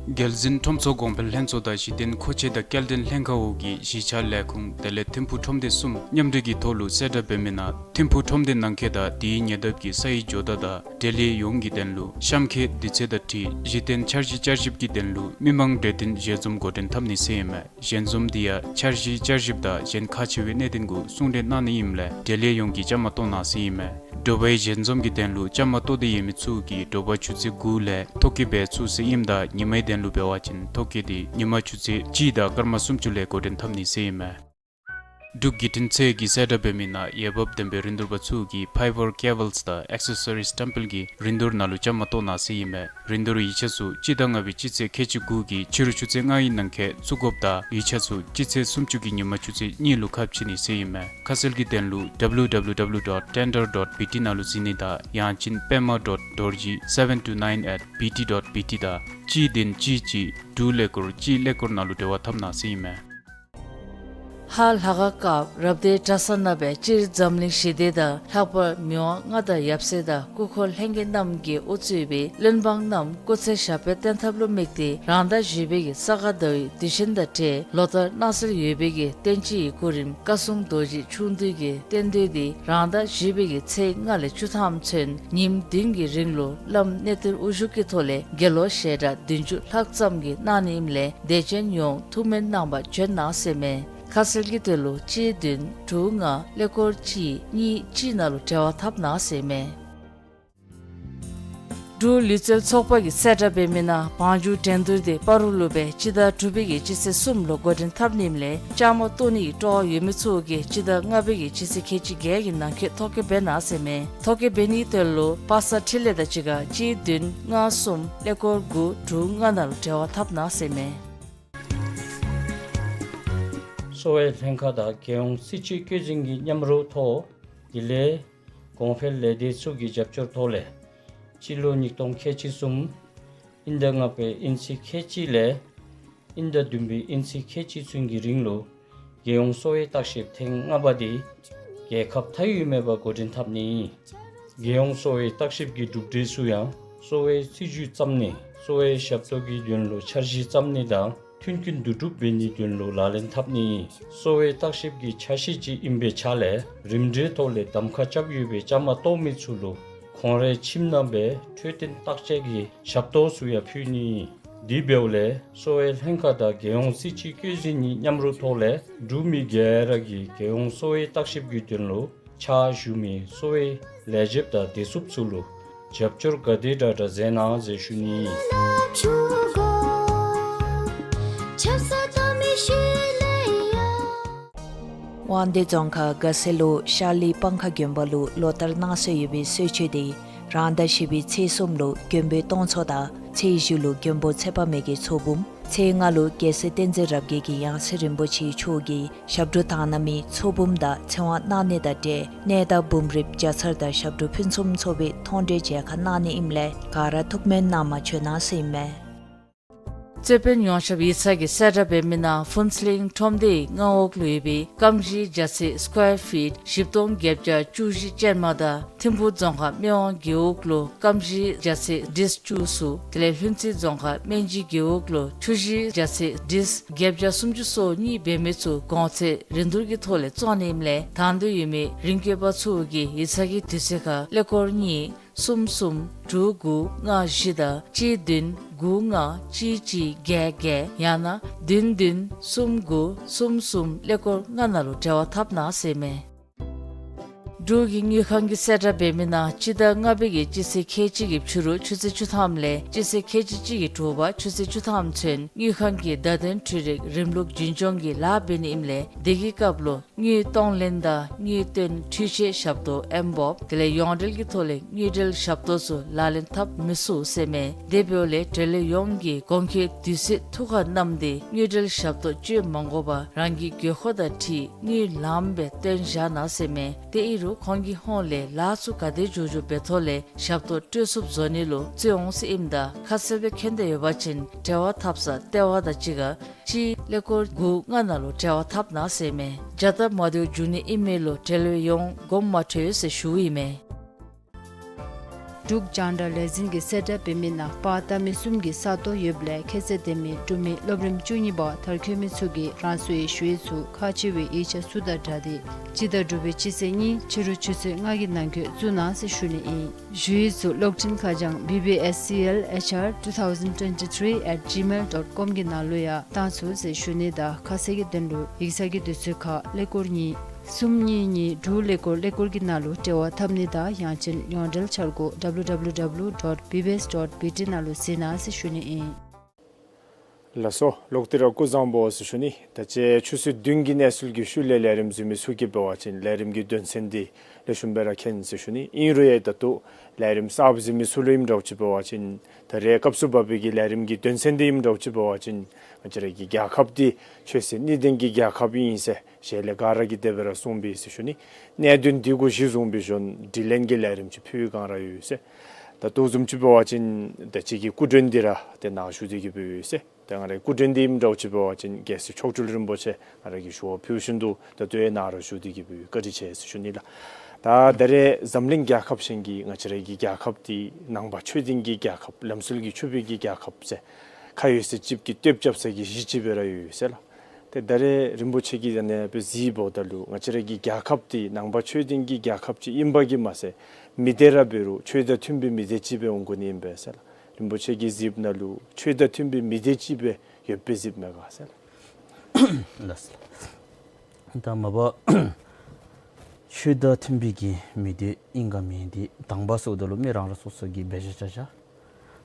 རྒྱལ་འཛིན་ཁྲོམ་ཚོགས་གོང་འཕེལ་ལྷན་ཚོགས་དང་གཞི་རྟེན་མཁོ་ཆས་དང་སྐྱེལ་འདྲེན་ལྷན་ཁག་འོག་གི་གཞིས་ཆགས་ལས་ཁུངས་དེ་ལས་ཐིམ་ཕུག་ཁྲོམ་སྡེ་གསུམ་མཉམ་འབྲེལ་གྱི་ཐོག་ལུ་གསལ་བསྒྲགས་འབད་མི་ནང་ཐིམ་ཕུག་ཁྲོམ་སྡེ་ནང་འཁོད་དང་དེའི་ཉེ་འདབས་ཀྱི་ས་ཡི་ཇོ་བདག་དང་འབྲེལ་ཡོད་ཡོངས་ཀྱི་དོན་ལུ་གཤམ་འཁོད་དུས་ཚོད་དང་འཁྲིལ་གཞི་རྟེན་འཆར་གཞི་བསྐྱར་ཞིབ་ཀྱི་དོན་ལུ་མི་མང་གྲོས་བསྟུན་ཞལ་འཛོམས་འགོ་འདྲེན་འཐབ་ནི་ཟེར་ཨིན་མས། ཞལ་འཛོམས་འདི་ཡང་འཆར་གཞི་བསྐྱར་ཞིབ་དང་གཞན་ཁག་ཆེ་བའི་གནད་དོན་གུ་གསུང་གྲོས་གནང་ནི་ཨིནམ་ལས་འབྲེལ་ཡོད་ཡོངས་ཀྱིས་བཅའ་མར་གཏོགས་གནང་ཟེར་ཨིན་མས། དྲོ་པའི་ཞལ་འཛོམས་ཀྱི་དོན་ལུ་བཅའ་མར་གཏོགས་ཏེ་ཡོད་མི་ཚུ་གིས་དྲོ་པ་ཆུ་ཚོད་དགུ་ལས་ཐོ་བཀོད་འབད་ཚུགས་ཟེར་ཨིནམ་ད་ཉིན་མའི་དོན་ལུ་འབད་བ་ཅིན་ཐོ་བཀོད་འདི་ཉིན་མ་ཆུ་ཚོད་གཅིག་དང་སྐར་མ་སུམ་ཅུ་ལས་འགོ་འདྲེན་འཐབ་ནི་ཟེར་ཨིན་མས། འབྲུག་བརྒྱུད་འཕྲིན་ཚད་ཀྱིས་གསལ་བསྒྲགས་འབད་མི་ནང་འོས་འབབ་ལྡན་པའི་རིན་བསྡུར་པ་ཚུ་གིས་ཕའི་བར་ཀེ་བཱལསི་དང་ཨེག་སེ་སོ་རིསི་བཀྲམ་སྤེལ་གྱི་རིན་བསྡུར་ནང་ལུ་བཅའ་མར་གཏོགས་གནང་ཟེར་ཨིན་མས། རིན་བསྡུར་ཡིག་ཆ་ཚུ་སྤྱི་ཟླ་ལྔ་པའི་སྤྱི་ཚེས་ཁལ་གཅིག་དགུ་གི་ཕྱི་རུ་ཆུ་ཚོད་ལྔའི་ནང་འཁོད་བཙུགས་དགོཔ་དང་ཡིག་ཆ་ཚུ་སྤྱི་ཚེས་སུམ་ཅུ་གི་ཉིན་མ་ཆུ་ཚོད་གཉིས་ལུ་ཁ་ཕྱེ་ནི་ཟེར་ཨིན་མས། ཁ་གསལ་གྱི་དོན་ལུ་W W W dot tender dot B T ནང་ལུ་གཟིགས་ནི་དང་ཡང་ཅིན་པདྨ་dot dorji seven two nine at B T dot B T དང་གཅིག་བདུན་གཅིག་གཅིག་དྲུག་ཀླད་ཀོར་གཅིག་ཀླད་ཀོར་ནང་ལུ་འབྲེལ་བ་འཐབ་གནང་ཟེར་ཨིན་མས། ཧཱ་ལྷ་ཁང་སྐབས་རབ་སྡེའི་གྲྭ་ཚང་རྣམ་པས་སྤྱིར་འཛམ་གླིང་ཞི་བདེ་དང་ལྷག་པར་མི་དབང་མངའ་བདག་ཡབ་སྲས་དང་སྐུ་འཁོར་ལྷན་རྒྱས་རྣམས་ཀྱིས་དབུ་གཙོས་པའི་བློན་འབངས་རྣམས་སྐུ་ཚེ་ཞབས་པད་བརྟན་ཐབས་ལུ་དམིགས་ཏེ་རང་ཟླ་བཞི་པའི་གི་ས་ག་ཟླ་བའི་དུས་ཆེན་དང་འབྲེལ་ལོ་ལྟར་གནང་སྲོལ་ཡོད་པའི་གི་བསྟན་སྤྱི་གི་སྐུ་རིམ་བཀའ་སྲུང་རྡོ་རྗེ་འཆུག་འདུས་ཀྱི་རྟེན་མདོས་འདི་རང་ཟླ་བཞི་པའི་གི་ཚེས་ལྔ་ལས་བཅུ་ཐམ་ཚུན་ཉིནམ་བདུན་གྱི་རིང་ལུ་བླམ་གནས་བརྟན་དབུ་བཞུགས་ཀྱི་ཐོག་ལས་དགེ་སློང་ཞལ་གྲངས་བདུན་ཅུ་ལྷག་ཙམ་གྱིས་གནང་ནི་ཨིནམ་ལས་དད་ཅན་ཡོངས་ཐུགས་སྨོན་གནང་བར་བྱོན་གནང་ཟེར་མས། ཁ་གསལ་གྱི་དོན་ལུ་གཅིག་བདུན་དྲུག་ལྔ་ཀླད་ཀོར་གཅིག་གཉིས་གཅིག་ནང་ལུ་འབྲེལ་བ་འཐབ་གནང་ཟེར་མས། འབྲུག་ལུས་རྩལ་ཚོགས་པ་གིས་གསལ་བསྒྲགས་འབད་མི་ནང་བང་རྒྱུག་འགྲན་བསྡུར་འདི་སྤ་རོ་ལུ་སྦེ་སྤྱི་ཟླ་དྲུག་པའི་གི་སྤྱི་ཚེས་གསུམ་ལུ་འགོ་འདྲེན་འཐབ་ནི་ཨིནམ་ལས་བཅའ་མར་གཏོགས་ནི་གི་སྤྲོ་བ་ཡོད་མི་ཚུ་གིས་སྤྱི་ཟླ་ལྔ་པའི་གི་སྤྱི་ཚེས་ཁལ་གཅིག་བརྒྱད་ཀྱི་ནང་འཁོད་ཐོ་བཀོད་འབད་གནང་ཟེར་མས། ཐོ་བཀོད་འབད་ནིའི་དོན་ལུ་པ་སངས་འཕྲིན་ལས་དང་གཅིག་ཁར་གཅིག་བདུན་ལྔ་གསུམ་ཀླད་ཀོར་དགུ་དྲུག་ལྔ་ནང་ལུ་འབྲེལ་བ་འཐབ་གནང་ཟེར་མས། གསོ་བའི་ལྷན་ཁག་དང་རྒྱལ་ཡོངས་སྲིད་བྱུས་བཀོད་འཛིན་གྱི་མཉམ་རོགས་ཐོག་དེ་ལས་གོང་འཕེལ་ལས་སྡེ་ཚུ་གི་རྒྱབ་སྐྱོར་ཐོག་ལས་སྤྱི་ལོ་ཉིས་སྟོང་ཁལ་གཅིག་གསུམ་དབྱིན་ཟླ་ལྔ་པའི་དབྱིན་ཚེས་ཁལ་གཅིག་ལས་དབྱིན་ཟླ་བདུན་པའི་དབྱིན་ཚེས་ཁལ་གཅིག་ཚུན་གྱི་རིང་ལུ་རྒྱལ་ཡོངས་གསོ་བའི་བརྟག་ཞིབ་ཐེངས་ལྔ་པ་འདི་རྒྱལ་ཁབ་མཐའ་དབུས་མེད་པར་འགོ་འདྲེན་འཐབ་ནི། རྒྱལ་ཡོངས་གསོ་བའི་བརྟག་ཞིབ་ཀྱི་གྲུབ་འབྲས་ཚུ་ཡང་གསོ་བའི་སྲིད་བྱུས་བརྩམ་ནི་གསོ་བའི་ཞབས་ཏོག་གི་དོན་ལུ་འཆར་གཞི་བརྩམ་ནི་དང་ མཐུན་རྐྱེན་བསྡུ་སྒྲུབ་འབད་ནིའི་དོན་ལུ་ལག་ལེན་འཐབ་ནི་གསོ་བའི་བརྟག་ཞིབ་ཀྱི་ཆ་ཤས་ཅིག་ཨིན་པའི་ཆ་ལས་རིམ་གྲོའི་ཐོག་ལས་གདམ་ཁ་རྐྱབ་ཡོད་པའི་བཅའ་མར་གཏོགས་མི་ཚུ་ལུ་ཁོང་རའི་ཁྱིམ་ནང་སྦེ་འཕྲོད་བསྟེན་བརྟག་དཔྱད་ཀྱི་ཞབས་ཏོག་ཚུ་ཡང་ཕུལ་ནི། དེ་འབདཝ་ལས་གསོ་བའི་ལྷན་ཁག་དང་རྒྱལ་ཡོངས་སྲིད་སྤྱི་བསྐྱོད་འཛིན་གཉིས་མཉམ་རུབ་ཐོག་ལས་འབྲུག་མི་ག་ར་གིས་རྒྱལ་ཡོངས་གསོ་བའི་བརྟག་ཞིབ་ཀྱི་དོན་ལུ་ཕྱག་ཞུ་མི་གསོ་བའི་ལས་བྱེདཔ་དང་བདེ་སྲུངཔ་ཚུ་ལུ་རྒྱབ་སྐྱོར་ག་དེ་དྲག་དྲག་མཛད་གནང་ཟེར་ཞུ་ནི། དབང་འདུས་རྫོང་ཁག་དགའ་སེ་ལུ་ཤར་གླིང་སྤང་ཁ་དགོན་པ་ལུ་ལོ་ལྟར་གནང་སྲོལ་ཡོད་པའི་གསོལ་མཆོད་དེ་རང་ཟླ་བཞི་པའི་ཚེས་གསུམ་ལུ་མགོན་པོའི་སྟོང་ཚོགས་དང་ཚེས་བཞི་ལུ་མགོན་པོ་ཚེ་དཔག་མེད་ཀྱི་ཚོགས་འབུམ། ཚེས་ལྔ་ལུ་རྒྱལ་སྲས་བསྟན་འཛིན་རབ་རྒྱས་ཀྱི་ཡང་སྲིད་རིན་པོ་ཆེ་མཆོག་གིས་ཞབས་དྲུང་དག་སྣང་མའི་ཚོགས་འབུམ་དང་ཚེ་དབང་གནང་ནི་དང་འབྲེལ་གནས་བདག་འབུམ་རིམ་བརྒྱ་ཚར་དང་ཞབས་དྲུང་ཕུན་སུམ་ཚོགས་པའི་མཐོང་གྲོལ་མཇལ་ཁ་གནང་ནི་ཨིནམ་ལས་ག་ར་ཐུགས་སྨོན་གནང་མ་བྱོན་གནང་ཟེར་ཨིན་མས། རྩོད་དཔོན་ཡོངས་ཁྱབ་ཡིག་ཚང་གིས་གསལ་བསྒྲགས་འབད་མི་ནང་ཕུན་ཚོགས་གླིང་ཁྲོམ་སྡེའི་མངའ་འོག་ལུ་ཡོད་པའི་སྐམ་ཞིང་རྒྱ་ཚད་སི་ཀོར་ཕིཊ་བཞི་སྟོང་བརྒྱད་བརྒྱ་བཅུ་བཞི་ཅན་མ་དང་ཐིམ་ཕུག་རྫོང་ཁག་སྨད་ཝང་རྒེད་འོག་ལུ་སྐམ་ཞིང་རྒྱ་ཚད་ཌིསཀ་བཅུ་གསུམ། དེ་ལས་ལྷུན་རྩེ་རྫོང་ཁག་སྨན་སྦྱིས་རྒེད་འོག་ལུ་ཆུ་ཞིང་རྒྱ་ཚད་ཌིསཀ་བརྒྱད་བརྒྱ་སུམ་ཅུ་སོ་གཉིས་འབད་མི་ཚུ་གོང་ཚད་རིན་བསྡུར་གྱི་ཐོག་ལས་བཙོང་ནི་ཨིནམ་ལས་དང་འདོད་ཡོད་མི་རིན་བཀོད་པ་ཚུ་གིས་ཡིག་ཚང་གི་དུས་ཚོད་ཁར་ཀླད་ཀོར་གཉིས་གསུམ་གསུམ་དྲུག་དགུ་ལྔ་བཞི་དང་གཅིག་བདུན་དགུ་ལྔ་གཅིག་གཅིག་བརྒྱད་བརྒྱད་ཡང་ན་བདུན་བདུན་གསུམ་དགུ་གསུམ་གསུམ་ཀླད་ཀོར་ལྔ་ནང་ལུ་འབྲེལ་བ་འཐབ་གནང་ཟེར་ཨིན་མས། འབྲུག་གི་དངུལ་ཁང་གིས་གསལ་བསྒྲགས་འབད་མི་ནང་སྤྱི་ཟླ་ལྔ་པའི་གི་སྤྱི་ཚེས་ཁལ་གཅིག་གི་ཕྱི་རུ་ཆུ་ཚོད་བཅུ་ཐམ་ལས་སྤྱི་ཚེས་ཁལ་གཅིག་གཅིག་གི་དྲོ་པ་ཆུ་ཚོད་བཅུ་ཐམ་ཚུན་དངུལ་ཁང་གི་བརྡ་དོན་འཕྲུལ་རིག་རིམ་ལུགས་རྒྱུན་སྐྱོང་གི་ལཱ་འབད་ནི་ཨིནམ་ལས་དེ་གི་སྐབས་ལུ་དངུལ་གཏོང་ལེན་དང་དངུལ་བཏོན་འཕྲུལ་ཆས་ཞབས་ཏོག་ཨེམ་བོབ་དེ་ལས་ཡོངས་འབྲེལ་གྱི་ཐོག་ལས་དངུལ་འབྲེལ་ཞབས་ཏོག་ཚུ་ལག་ལེན་འཐབ་མི་ཚུགས་ཟེར་ཨིན་མས། དེ་འབདཝ་ལས་འབྲེལ་ཡོད་ཡོངས་ཀྱིས་གོང་འཁོད་དུས་ཚོད་ཐུགས་ཁར་བསྣམས་ཏེ་དངུལ་འབྲེལ་ཞབས་ཏོག་སྤྱོད་མ་དགོ་པར་རང་གི་དགོས་མཁོ་དང་འཁྲིལ་དངུལ་ལངམ་སྦེ་བཏོན་བཞག་གནང་ཟེར་ཨིན་མས། དེ་ཨིན་རུང་ཁོང་གི་ཧོངས་ལས་ལཱ་ཚུ་ག་དེ་མགྱོགས་མགྱོགས་འབད་ཐོག་ལས་ཞབས་ཏོག་སྤྲོད་ཚུགསཔ་བཟོ་ནི་ལུ་བརྩོན་འོང་ཟེར་ཨིནམ་ད་ཁ་གསལ་སྦེ་མཁྱེན་འདོད་ཡོད་པ་ཅིན་འབྲེལ་བ་འཐབ་ས་ལྟེ་བ་དང་གཅིག་ཁར་གཅིག་ཀླད་ཀོར་དགུ་ལྔ་ནང་ལུ་འབྲེལ་བ་འཐབ་གནང་ཟེར་ཨིན་མས། བྱ་སྟབས་མ་བདེཝ་འབྱུང་ནི་ཨིན་མི་ལུ་འབྲེལ་ཡོད་ཡོངས་དགོངསམ་མ་ཁྲེལ་ཟེར་ཞུཝ་ཨིན་མས། འབྲུག་རྒྱང་བསྒྲགས་ལས་འཛིན་གྱིས་གསལ་བསྒྲགས་འབད་མི་ནང་པར་བཏབ་མི་གསུམ་གྱི་ས་སྟོང་ཡོདཔ་ལས་ཁྱད་ཚད་ལྡན་མི་འབྲུག་མི་སློབ་རིམ་བཅུ་གཉིས་པ་མཐར་འཁྱོལ་མི་ཚུ་གིས་རང་སོའི་ཞུ་ཡིག་ཚུ་ཁག་ཆེ་བའི་ཡིག་ཆ་ཚུ་དང་སྦྲགས་ཏེ་སྤྱི་ཟླ་དྲུག་པའི་སྤྱི་ཚེས་གཉིས་ཕྱི་རུ་ཆུ་ཚོད་ལྔ་གི་ནང་འཁོད་བཙུགས་གནང་ཟེར་ཞུ་ནི་ཨིན། ཞུ་ཡིག་ཚུ་གློག་འཕྲིན་ཁ་བྱང་B B S C L H R two thousand twenty-three at gmail dot com གི་ནང་ལུ་ཡང་བཏང་ཚུགས་ཟེར་ཞུ་ནི་དང་ཁ་གསལ་གྱི་དོན་ལུ་ཡིག་ཚང་གི་དུས་ཚོད་ཁར་ཀླད་ཀོར་གཉིས་གསུམ་གཉིས་གཉིས་དྲུག་ཀླད་ཀོར་ཀླད་ཀོར་གྱི་ནང་ལུ་འབྲེལ་བ་འཐབ་ནི་དང་ཡང་ཅིན་ཡོངས་འབྲེལ་འཆར་སྒོ་W W W dot B B S dot B T ནང་ལུ་གཟིགས་གནང་ཟེར་ཞུ་ནི་ཨིན། ལགས་སོ། ལོག་སྟེ་ར་སྐུ་གཟུགས་བཟང་པོ་ཟེར་ཞུ་ནི། ད་ཅི་ཆུ་ཚོད་བདུན་གྱི་གནས་ཚུལ་གྱི་ཤུལ་ལས་ལས་རིམ་གཟིགས་མི་ཚུ་གིས་འབད་བ་ཅིན་ལས་རིམ་གྱི་དོན་ཚན་འདི་ལེགས་ཤོམ་སྦེ་ར་མཁྱེན་ཟེར་ཞུ་ནི། ཨིན་རུང་ཡང་ད་ལྟོ་ལས་རིམ་གསརཔ་གཟིགས་མི་ཚུ་ལུ་ཨིནམ་འདྲཝ་ཅིག་འབད་བ་ཅིན་ད་རེས་སྐབས་སུ་བབ་པའི་གི་ལས་རིམ་གྱི་དོན་ཚན་འདི་ཨིནམ་འདྲཝ་ཅིག་འབད་བ་ཅིན་ང་བཅས་ར་གི་རྒྱལ་ཁབ་འདི་ཆོས་སྲིད་གཉིས་ལྡན་གྱི་རྒྱལ་ཁབ་ཨིན་ཟེར་ཞལ་ལས་ག་ར་གིས་དེ་སྦེ་ར་གསུངས་པས་ཟེར་ཞུ་ནི། གནད་དོན་འདི་གུ་གཞི་བཟུང་སྦེ་ཞུ་ན་དྲི་ལན་གྱི་ལས་རིམ་ཅིག་ཕུལ་བའི་སྒང་ར་ཡོད་ཟེར། ད་ལྟོ་བཟུམ་ཅིག་འབད་བ་ཅིན་ད་ཅི་གི་སྐུ་མགྲོན་འདི་ར་ཏེ་ནཱ་བཞུགས་ཏེ་གི་སྦེ་ཡོད་ཟེར། ད་ང་རའི་སྐུ་མགྲོན་འདི་ཨིནམ་འདྲཝ་ཅིག་འབད་བ་ཅིན་རྒྱལ་སྲས་མཆོག་སྤྲུལ་རིན་པོ་ཆེ་ང་ར་གིས་ཞུ་བ་ཕུལ་བཞིན་དུ་ད་ལྟོ་ཡང་ནཱ་ར་བཞུགས་ཏེ་གི་སྦེ་ཡོད། བཀའ་དྲིན་ཆེ་ཟེར་ཞུ་ནི་ལགས། ད་ད་རེས་འཛམ་གླིང་རྒྱལ་ཁབ་གཞན་གྱི་ང་བཅས་ར་གི་རྒྱལ་ཁབ་འདི་ནང་པ་ཆོས་ལྡན་གྱི་རྒྱལ་ཁབ་ལམ་སྲོལ་གྱི་ཆོས་པའི་གི་རྒྱལ་ཁབ་ཟེར་ཁ་ཡོད་ཟེར་ཅིག་གི་བསྟོདཔ་རྐྱབ་ས་གི་གཞི་ཅིག་སྦེ་ར་ཡོད་ཟེར་ལགས། ཏེ་ད་རེས་རིན་པོ་ཆེ་གིས་ཨ་ནེ་སྦེ་གཟིགསཔ་ད་ལུ་ང་བཅས་ར་གི་རྒྱལ་ཁབ་འདི་ནང་པ་ཆོས་ལྡན་གྱི་རྒྱལ་ཁབ་ཅིག་ཨིན་པ་གིས་མ་ཚད་མི་སྡེ་ར་འབད་རུང་ཆོས་དང་མཐུན་པའི་མི་སྡེ་ཅིག་སྦེ་འོང་དགོ་ནི་ཨིན་པས་ཟེར་ལགས། རིན་པོ་ཆེ་གིས་གཟིགསཔ་ནང་ལུ་ཆོས་དང་མཐུན་པའི་མི་སྡེ་ཅིག་སྦེ་ཡོདཔ་སྦེ་གཟིགསཔ་མས་ག་ཟེར་ལགས། ལགས་སོ། ད་མ་པ་ཆོས་དང་མཐུན་པའི་གི་མི་སྡེ་ཨིན་ག་མེན་འདི་དང་པ་ཟེརཝ་ད་ལུ་མི་རང་རང་སོ་སོ་གི་འབད་བཞག་བྱ་བཞག་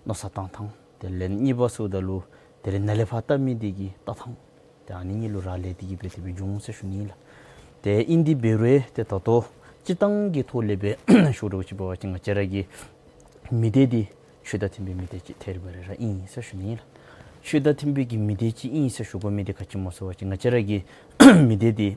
མནོ་བསམ་བཏང་ཐངས། དེ་ལས་གཉིས་པ་ཟེརཝ་ད་ལུ་དེ་ལས་ནཱ་ལས་ཕར་བལྟ་མི་འདི་གི་བལྟ་ཐངས། ཏེ་ཨ་ནི་གཉིས་ལུ་རག་ལས་ཏེ་གི་སྦེ་དེ་སྦེ་འབྱུང་ཟེར་ཞུ་ནི་ལགས། ཏེ་ཨིན་དེ་འབད་རུང་ཏེ་ད་ལྟོ་སྤྱིར་བཏང་གི་ཐོག་ལས་སྦེ་ཞུ་རུང་ཅིག་འབད་བ་ཅིན་ང་བཅས་ར་གི་མི་སྡེ་འདི་ཆོས་དང་མཐུན་པའི་མི་སྡེ་ཅིག་ཐད་རི་བ་རི་ར་ཨིན་ཟེར་ཞུ་ནི་ལགས། ཆོས་དང་མཐུན་པའི་གི་མི་སྡེ་ཅིག་ཨིན་ཟེར་ཞུ་དགོ་མི་འདི་ག་ཅི་སྨོ་ཟེར་བ་ཅིན་ང་བཅས་ར་གི་མི་སྡེ་འདི་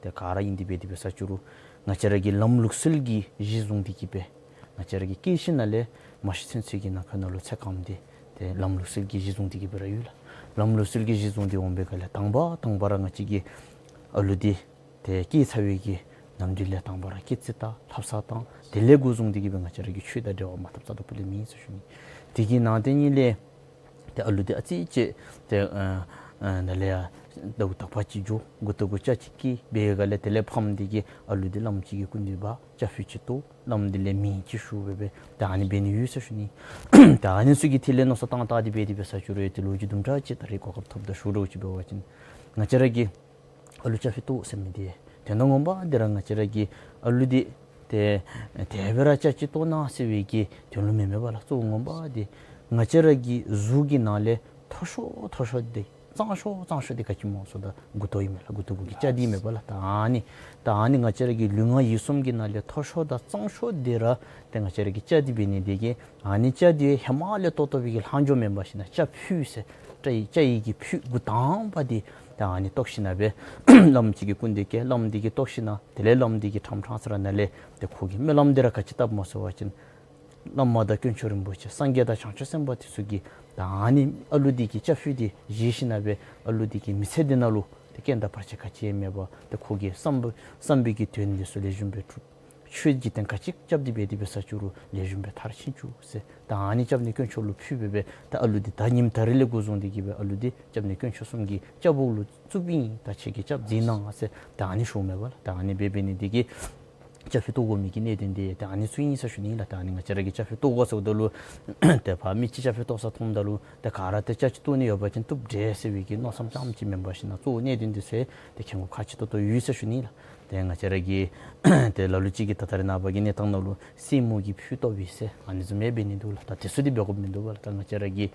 ཏེ་ག་ར་ཨིན་དེ་སྦེ་དེ་སྦེ་ས་བཅུག་རུང་ང་བཅས་ར་གི་ལམ་ལུགས་སྲོལ་གྱི་གཞི་བཟུང་སྟེ་གི་སྦེ་ང་བཅས་ར་གི་སྐྱེས་ཞིནམ་ལས་མ་ཤི་ཚུན་ཚོད་ཀྱི་ནང་འཁོད་ནང་ལུ་ཚེ་གང་སྟེ་ཏེ་ལམ་ལུགས་སྲོལ་གྱི་གཞི་བཟུང་སྟེ་གི་སྦེ་ར་ཡོད་ལགས། ལམ་ལུགས་སྲོལ་གྱི་གཞི་བཟུང་སྟེ་འོང་པའི་སྒང་ལས་དང་པ་དང་པ་ར་ང་བཅས་ཀྱི་ཨ་ལུ་འདི་ཏེ་སྐྱེས་ཚར་བའི་གི་ནམ་དུས་ལས་དང་པ་ར་སྐྱེས་རྩིས་བལྟ་ལྷ་བསང་བཏང་དེ་ལས་འགོ་བཟུང་སྟེ་གི་སྦེ་ང་བཅས་ར་གི་ཆོས་དང་འབྲེལ་བ་མ་འཐབ་ས་དང་པོ་ལས་མེད་ཟེར་ཞུ་ནི། དེ་གི་ནང་དེ་གཉིས་ལས་ ཏེ་ཨ་ལུ་འདི་ཨ་ཙི་ཅིག་ཏེ་ཨ་ཨ་ནཱ་ལས་ཡར་ཟླཝ་དག་པ་ཅིག་འགྱོ། མགུ་ཏོ་གུ་སྐྱ་ཅིག་སྐྱེས་པའི་སྒང་ལས་དེ་ལས་ཕམ་འདི་གིས་ཨ་ལུ་འདི་བླམ་ཅིག་གི་སྐུ་མདུན་འབག་སྐྱ་ཕུད་ཅིག་བཏོག། བླམ་འདི་ལས་མིང་ཅིག་ཞུ་སྦེ་སྦེ་ད་ཨ་ནི་འབད་ནི་ཡོད་ཟེར་ཞུ་ནི། ད་ཨ་ནི་ཚུ་གི་ཐད་ལས་མནོ་བསམ་བཏང་བལྟ་སྟེ་འབད་དེ་འབད་ས་ཅིག་རུང་ཡང་ཏེ་ལོ་རྒྱུས་དུམ་གྲ་ཅིག་ད་རེས་གོ་སྐབས་ཐོབ་ད་ཞུ་དོ་ཅིག་འབད་བ་ཅིན་ང་བཅས་ར་གི་ཨ་ལུ་སྐྱ་ཕུད་བཏོག་ཟེར་མི་འདི་དོན་དག་ངོ་མ་འདི་ར་ང་བཅས་ར་གི་ཨ་ལུ་འདི་ཏེ་དེ་སྦེ་ར་སྐྱ་ཅིག་བཏོག་གནང་ཟེར་བའི་གི་དོན་ལུ་མེན་མས་པ་ལགས། གཙོ་བོ་ངོ་མ་འདི་ང་བཅས་ར་གི་གཟུགས་ཀྱི་ནང་ལས་མཐོ་ཤོས་མཐོ་ཤོས་འདི་གཙང་ཤོས་གཙང་ཤོས་འདི་ག་ཅི་སྨོ་ཟེརཝ་ད་མགུ་ཏོ་ཨིན་མས་ལགས། མགུ་ཏོ་གུ་གི་སྐྱ་འདི་མས་པ་ལགས། ད་ཨ་ནི་ད་ཨ་ནི་ང་བཅས་ར་གི་ལུས་ངག་ཡིད་གསུམ་གྱི་ནང་ལས་མཐོ་ཤོས་དང་གཙང་ཤོས་འདི་ར་ཏེ་ང་བཅས་ར་གི་སྐྱ་འདི་འབད་ནི་འདི་གིས་ཨ་ནི་སྐྱ་འདི་ཧེ་མ་ལས་བཏོག་བཏོག་པའི་གི་ལྷག་འཕྲོ་མེན་པར་ཞིན་ན་སྐྱ་ཕུད་ཟེར་སྐྱ་ཡི་སྐྱ་ཡི་གི་ཕུད་འགོ་དང་པ་འདི་ད་ཨ་ནི་བཏོག་ཞིན་ན་སྦེ་བླམ་ཅིག་གི་སྐུ་མདུན་བསྐྱལ། བླམ་འདི་གིས་བཏོག་ཞིན་ན་དེ་ལས་བླམ་འདི་གིས་ཕྲང་ཕྲང་ས་ར་ནཱ་ལས་ཏེ་ཁོ་གིས་སྨོན་ལམ་འདི་ར་ག་ཅི་བཏབ་སྨོ་ཟེར་བ་ཅིན་བླ་མ་དང་དཀོན་མཆོག་རིན་པོ་ཆེ་སངས་རྒྱས་དང་བྱང་ཆུབ་སེམས་དཔའ་འདི་ཚུ་གིས་ད་ཨ་ནི་ཨ་ལུ་འདི་གི་སྐྱ་ཕུད་འདི་བཞེས་ཞིན་ན་སྦེ་ཨ་ལུ་འདི་གི་མི་ཚེ་འདི་ནང་ལུ་ཏེ་རྐྱེན་དང་བར་ཆད་ག་ཅི་ཡང་མེད་པར་ཏེ་ཁོ་གི་བསམ་པ་བསམ་པའི་གི་དོན་འདི་ཚུ་ལེགས་ཤོམ་སྦེ་འགྲུབ། ཆོས་ཀྱི་དོན་ག་ཅི་རྐྱབ་སྟེ་འབད་དེ་འབད་ས་ཅིག་རུང་ལེགས་ཤོམ་སྦེ་མཐར་ཕྱིན་བཅུག་ཟེར། ད་ཨ་ནི་སྐྱབས་གནས་དཀོན་མཆོག་ལུ་ཕུལ་སྦེ་སྦེ་ད་ཨ་ལུ་འདི་ད་ཉིནམ་ད་རིས་ལས་འགོ་བཟུང་སྟེ་གིས་སྦེ་ཨ་ལུ་འདི་སྐྱབས་གནས་དཀོན་མཆོག་གསུམ་གྱི་སྐྱབས་འོག་ལུ་བཙུགསཔ་ཨིན། ད་ཁྱེད་ཀྱིས་སྐྱབས་མཛད་གནང་ཟེར་ད་ཨ་ནི་ཞུཝ་མས་པ་ལགས། ད་ཨ་ནི་འབད་འབད་ནི་འདི་གིས་སྐྱ་ཕུད་བཏོག་དགོ་མི་གི་གནད་དོན་འདི་ད་ཨ་ནི་ཚུ་ཨིན་ཟེར་ཞུ་ནི་ལགས། ད་ཨ་ནི་ང་བཅས་ར་གིས་སྐྱ་ཕུད་བཏོག་དགོ་ཟེརཝ་ད་ལུ་ཏེ་ཕར་མི་ཅིག་སྐྱ་ཕུད་བཏོག་ས་མཐོངམ་ད་ལུ་ཏེ་ག་ར་ཏེ་སྐྱ་ཅིག་བཏོག་ནི་ཡོད་པ་ཅིན་བཏོག་དགོ་ཟེར་བའི་གི་མནོ་བསམ་ཙམ་ཅིག་མེན་པར་ཞིན་ན་གཙོ་བོ་གནད་དོན་འདི་ཚུ་ཏེ་མཁྱེན་དགོཔ་ཁག་ཆེ་ཏོག་ཏོ་ཡོད་ཟེར་ཞུ་ནི་ལགས། ཏེ་ང་བཅས་ར་གི་ཏེ་ལ་ལུ་ཅིག་གིས་ད་ད་རེས་ནངས་པ་གི་གནས་སྟངས་ནང་ལུ་སེན་མོ་གི་ཕུད་བཏོག་པས་ཟེར་ཨ་ནི་བཟུམ་སྦེ་འབད་ནི་འདུག་ལགས། ད་དེ་ཚུ་འདི་འབད་དགོཔ་མིན་འདུག་པ་ལགས། ད་ང་བཅས་ར་གི་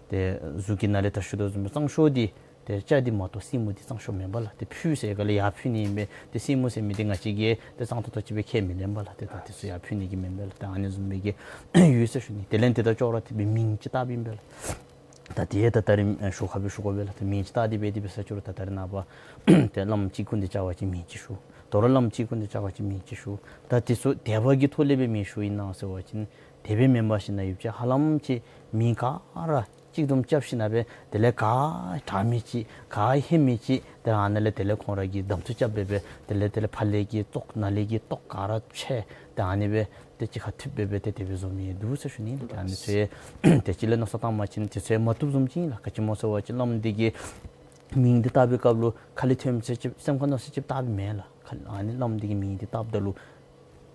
ཏེ་གཟུགས་ཀྱི་ནང་ལས་ད་ཞུ་དོ་བཟུམ་སྦེ་གཙང་ཤོས་འདི་ཏེ་སྐྱ་འདི་མ་གཏོགས་སེན་མོ་འདི་གཙང་ཤོས་མེན་པ་ལགས། ཏེ་ཕུད་ཟེར་ག་ལས་ཡར་ཕུད་ནི་ཨིན་པས། ཏེ་སེན་མོ་ཟེར་མི་འདི་ང་བཅས་ཀྱིས་ཏེ་གཙང་ཏོག་ཏོ་ཅིག་སྦེ་ཁས་མི་ལེན་པ་ལགས། ཏེ་ད་དེ་ཚུ་ཡར་ཕུད་ནི་གི་མེན་པས་ལགས། ད་ཨ་ནི་བཟུམ་སྦེ་གི་ཡོད་ཟེར་ཞུ་ནི། དེ་ལས་དེ་དང་ཅོག་ར་འཐདཔ་སྦེ་མིང་ཅིག་བཏགསཔ་ཨིན་པས་ལགས། ད་དེ་ད་ད་རིས་ཨེ་ཞུ་ཁ་སྦེ་ཞུ་དགོ་པས་ལགས། ཏེ་མིང་ཅིག་བཏགས་ཏེ་འབད་དེ་འབད་ས་ཅིག་རུང་ད་ད་རེས་ནངས་པ་ཏེ་བླམ་ཅིག་སྐུ་མདུན་བཅར་བ་ཅིན་མིང་ཅིག་ཞུ། དོ་རུང་བླམ་ཅིག་སྐུ་མདུན་བཅར་བ་ཅིན་མིང་ཅིག་ཞུ། ད་དེ་ཚུ་དད་པ་གི་ཐོག་ལས་སྦེ་མིང་ཞུཝ་ཨིན་ན་ཟེར་བ་ཅིན་དེ་སྦེ་མེན་པར་ཞིན་ན་ཡོད་ཅི། ཧ་ལམ་ཅིག་མིང་ག་ར་གཅིག་བསྡོམས་རྐྱབ་ཞིན་ན་སྦེ་དེ་ལས་ག་དྲག་མི་ཅིག་ག་ཧན་མི་ཅིག་ཏེ་ཨ་ནཱ་ལས་དེ་ལས་ཁོང་ར་གིས་གདམ་འཐུ་རྐྱབ་སྦེ་སྦེ་དེ་ལས་དེ་ལས་ཕར་ལས་ཀྱི་བཏོག་ནཱ་ལས་ཀྱི་བཏོག་ག་ར་ཕྱེ་ཏེ་ཨ་ནི་སྦེ་ཏེ་གཅིག་ཁར་འཐུ་སྦེ་སྦེ་ཏེ་དེ་སྦེ་བཟོ་མི་འདུག་ཟེར་ཞུ་ནི། ཏེ་ཨ་ནི་ཚུ་ཏེ་ཅིག་ལས་མནོ་བསམ་བཏང་བ་ཅིན་དེ་ཚུ་མ་བཏུབ་བཟུམ་ཅིག་ཨིན་ལགས། ག་ཅི་སྨོ་ཟེར་བ་ཅིན་བླམ་འདི་གི་མིང་འདི་བཏགས་པའི་སྐབས་ལུ་ཁ་ལས་ཐོནམ་ཚད་ཅིག་སེམས་ཁར་མནོ་ས་ཅིག་བཏགས་པའི་མེན་ལགས། ཁ་ཨ་ནི་བླམ་འདི་གི་མིང་འདི་བཏགསཔ་ད་ལུ་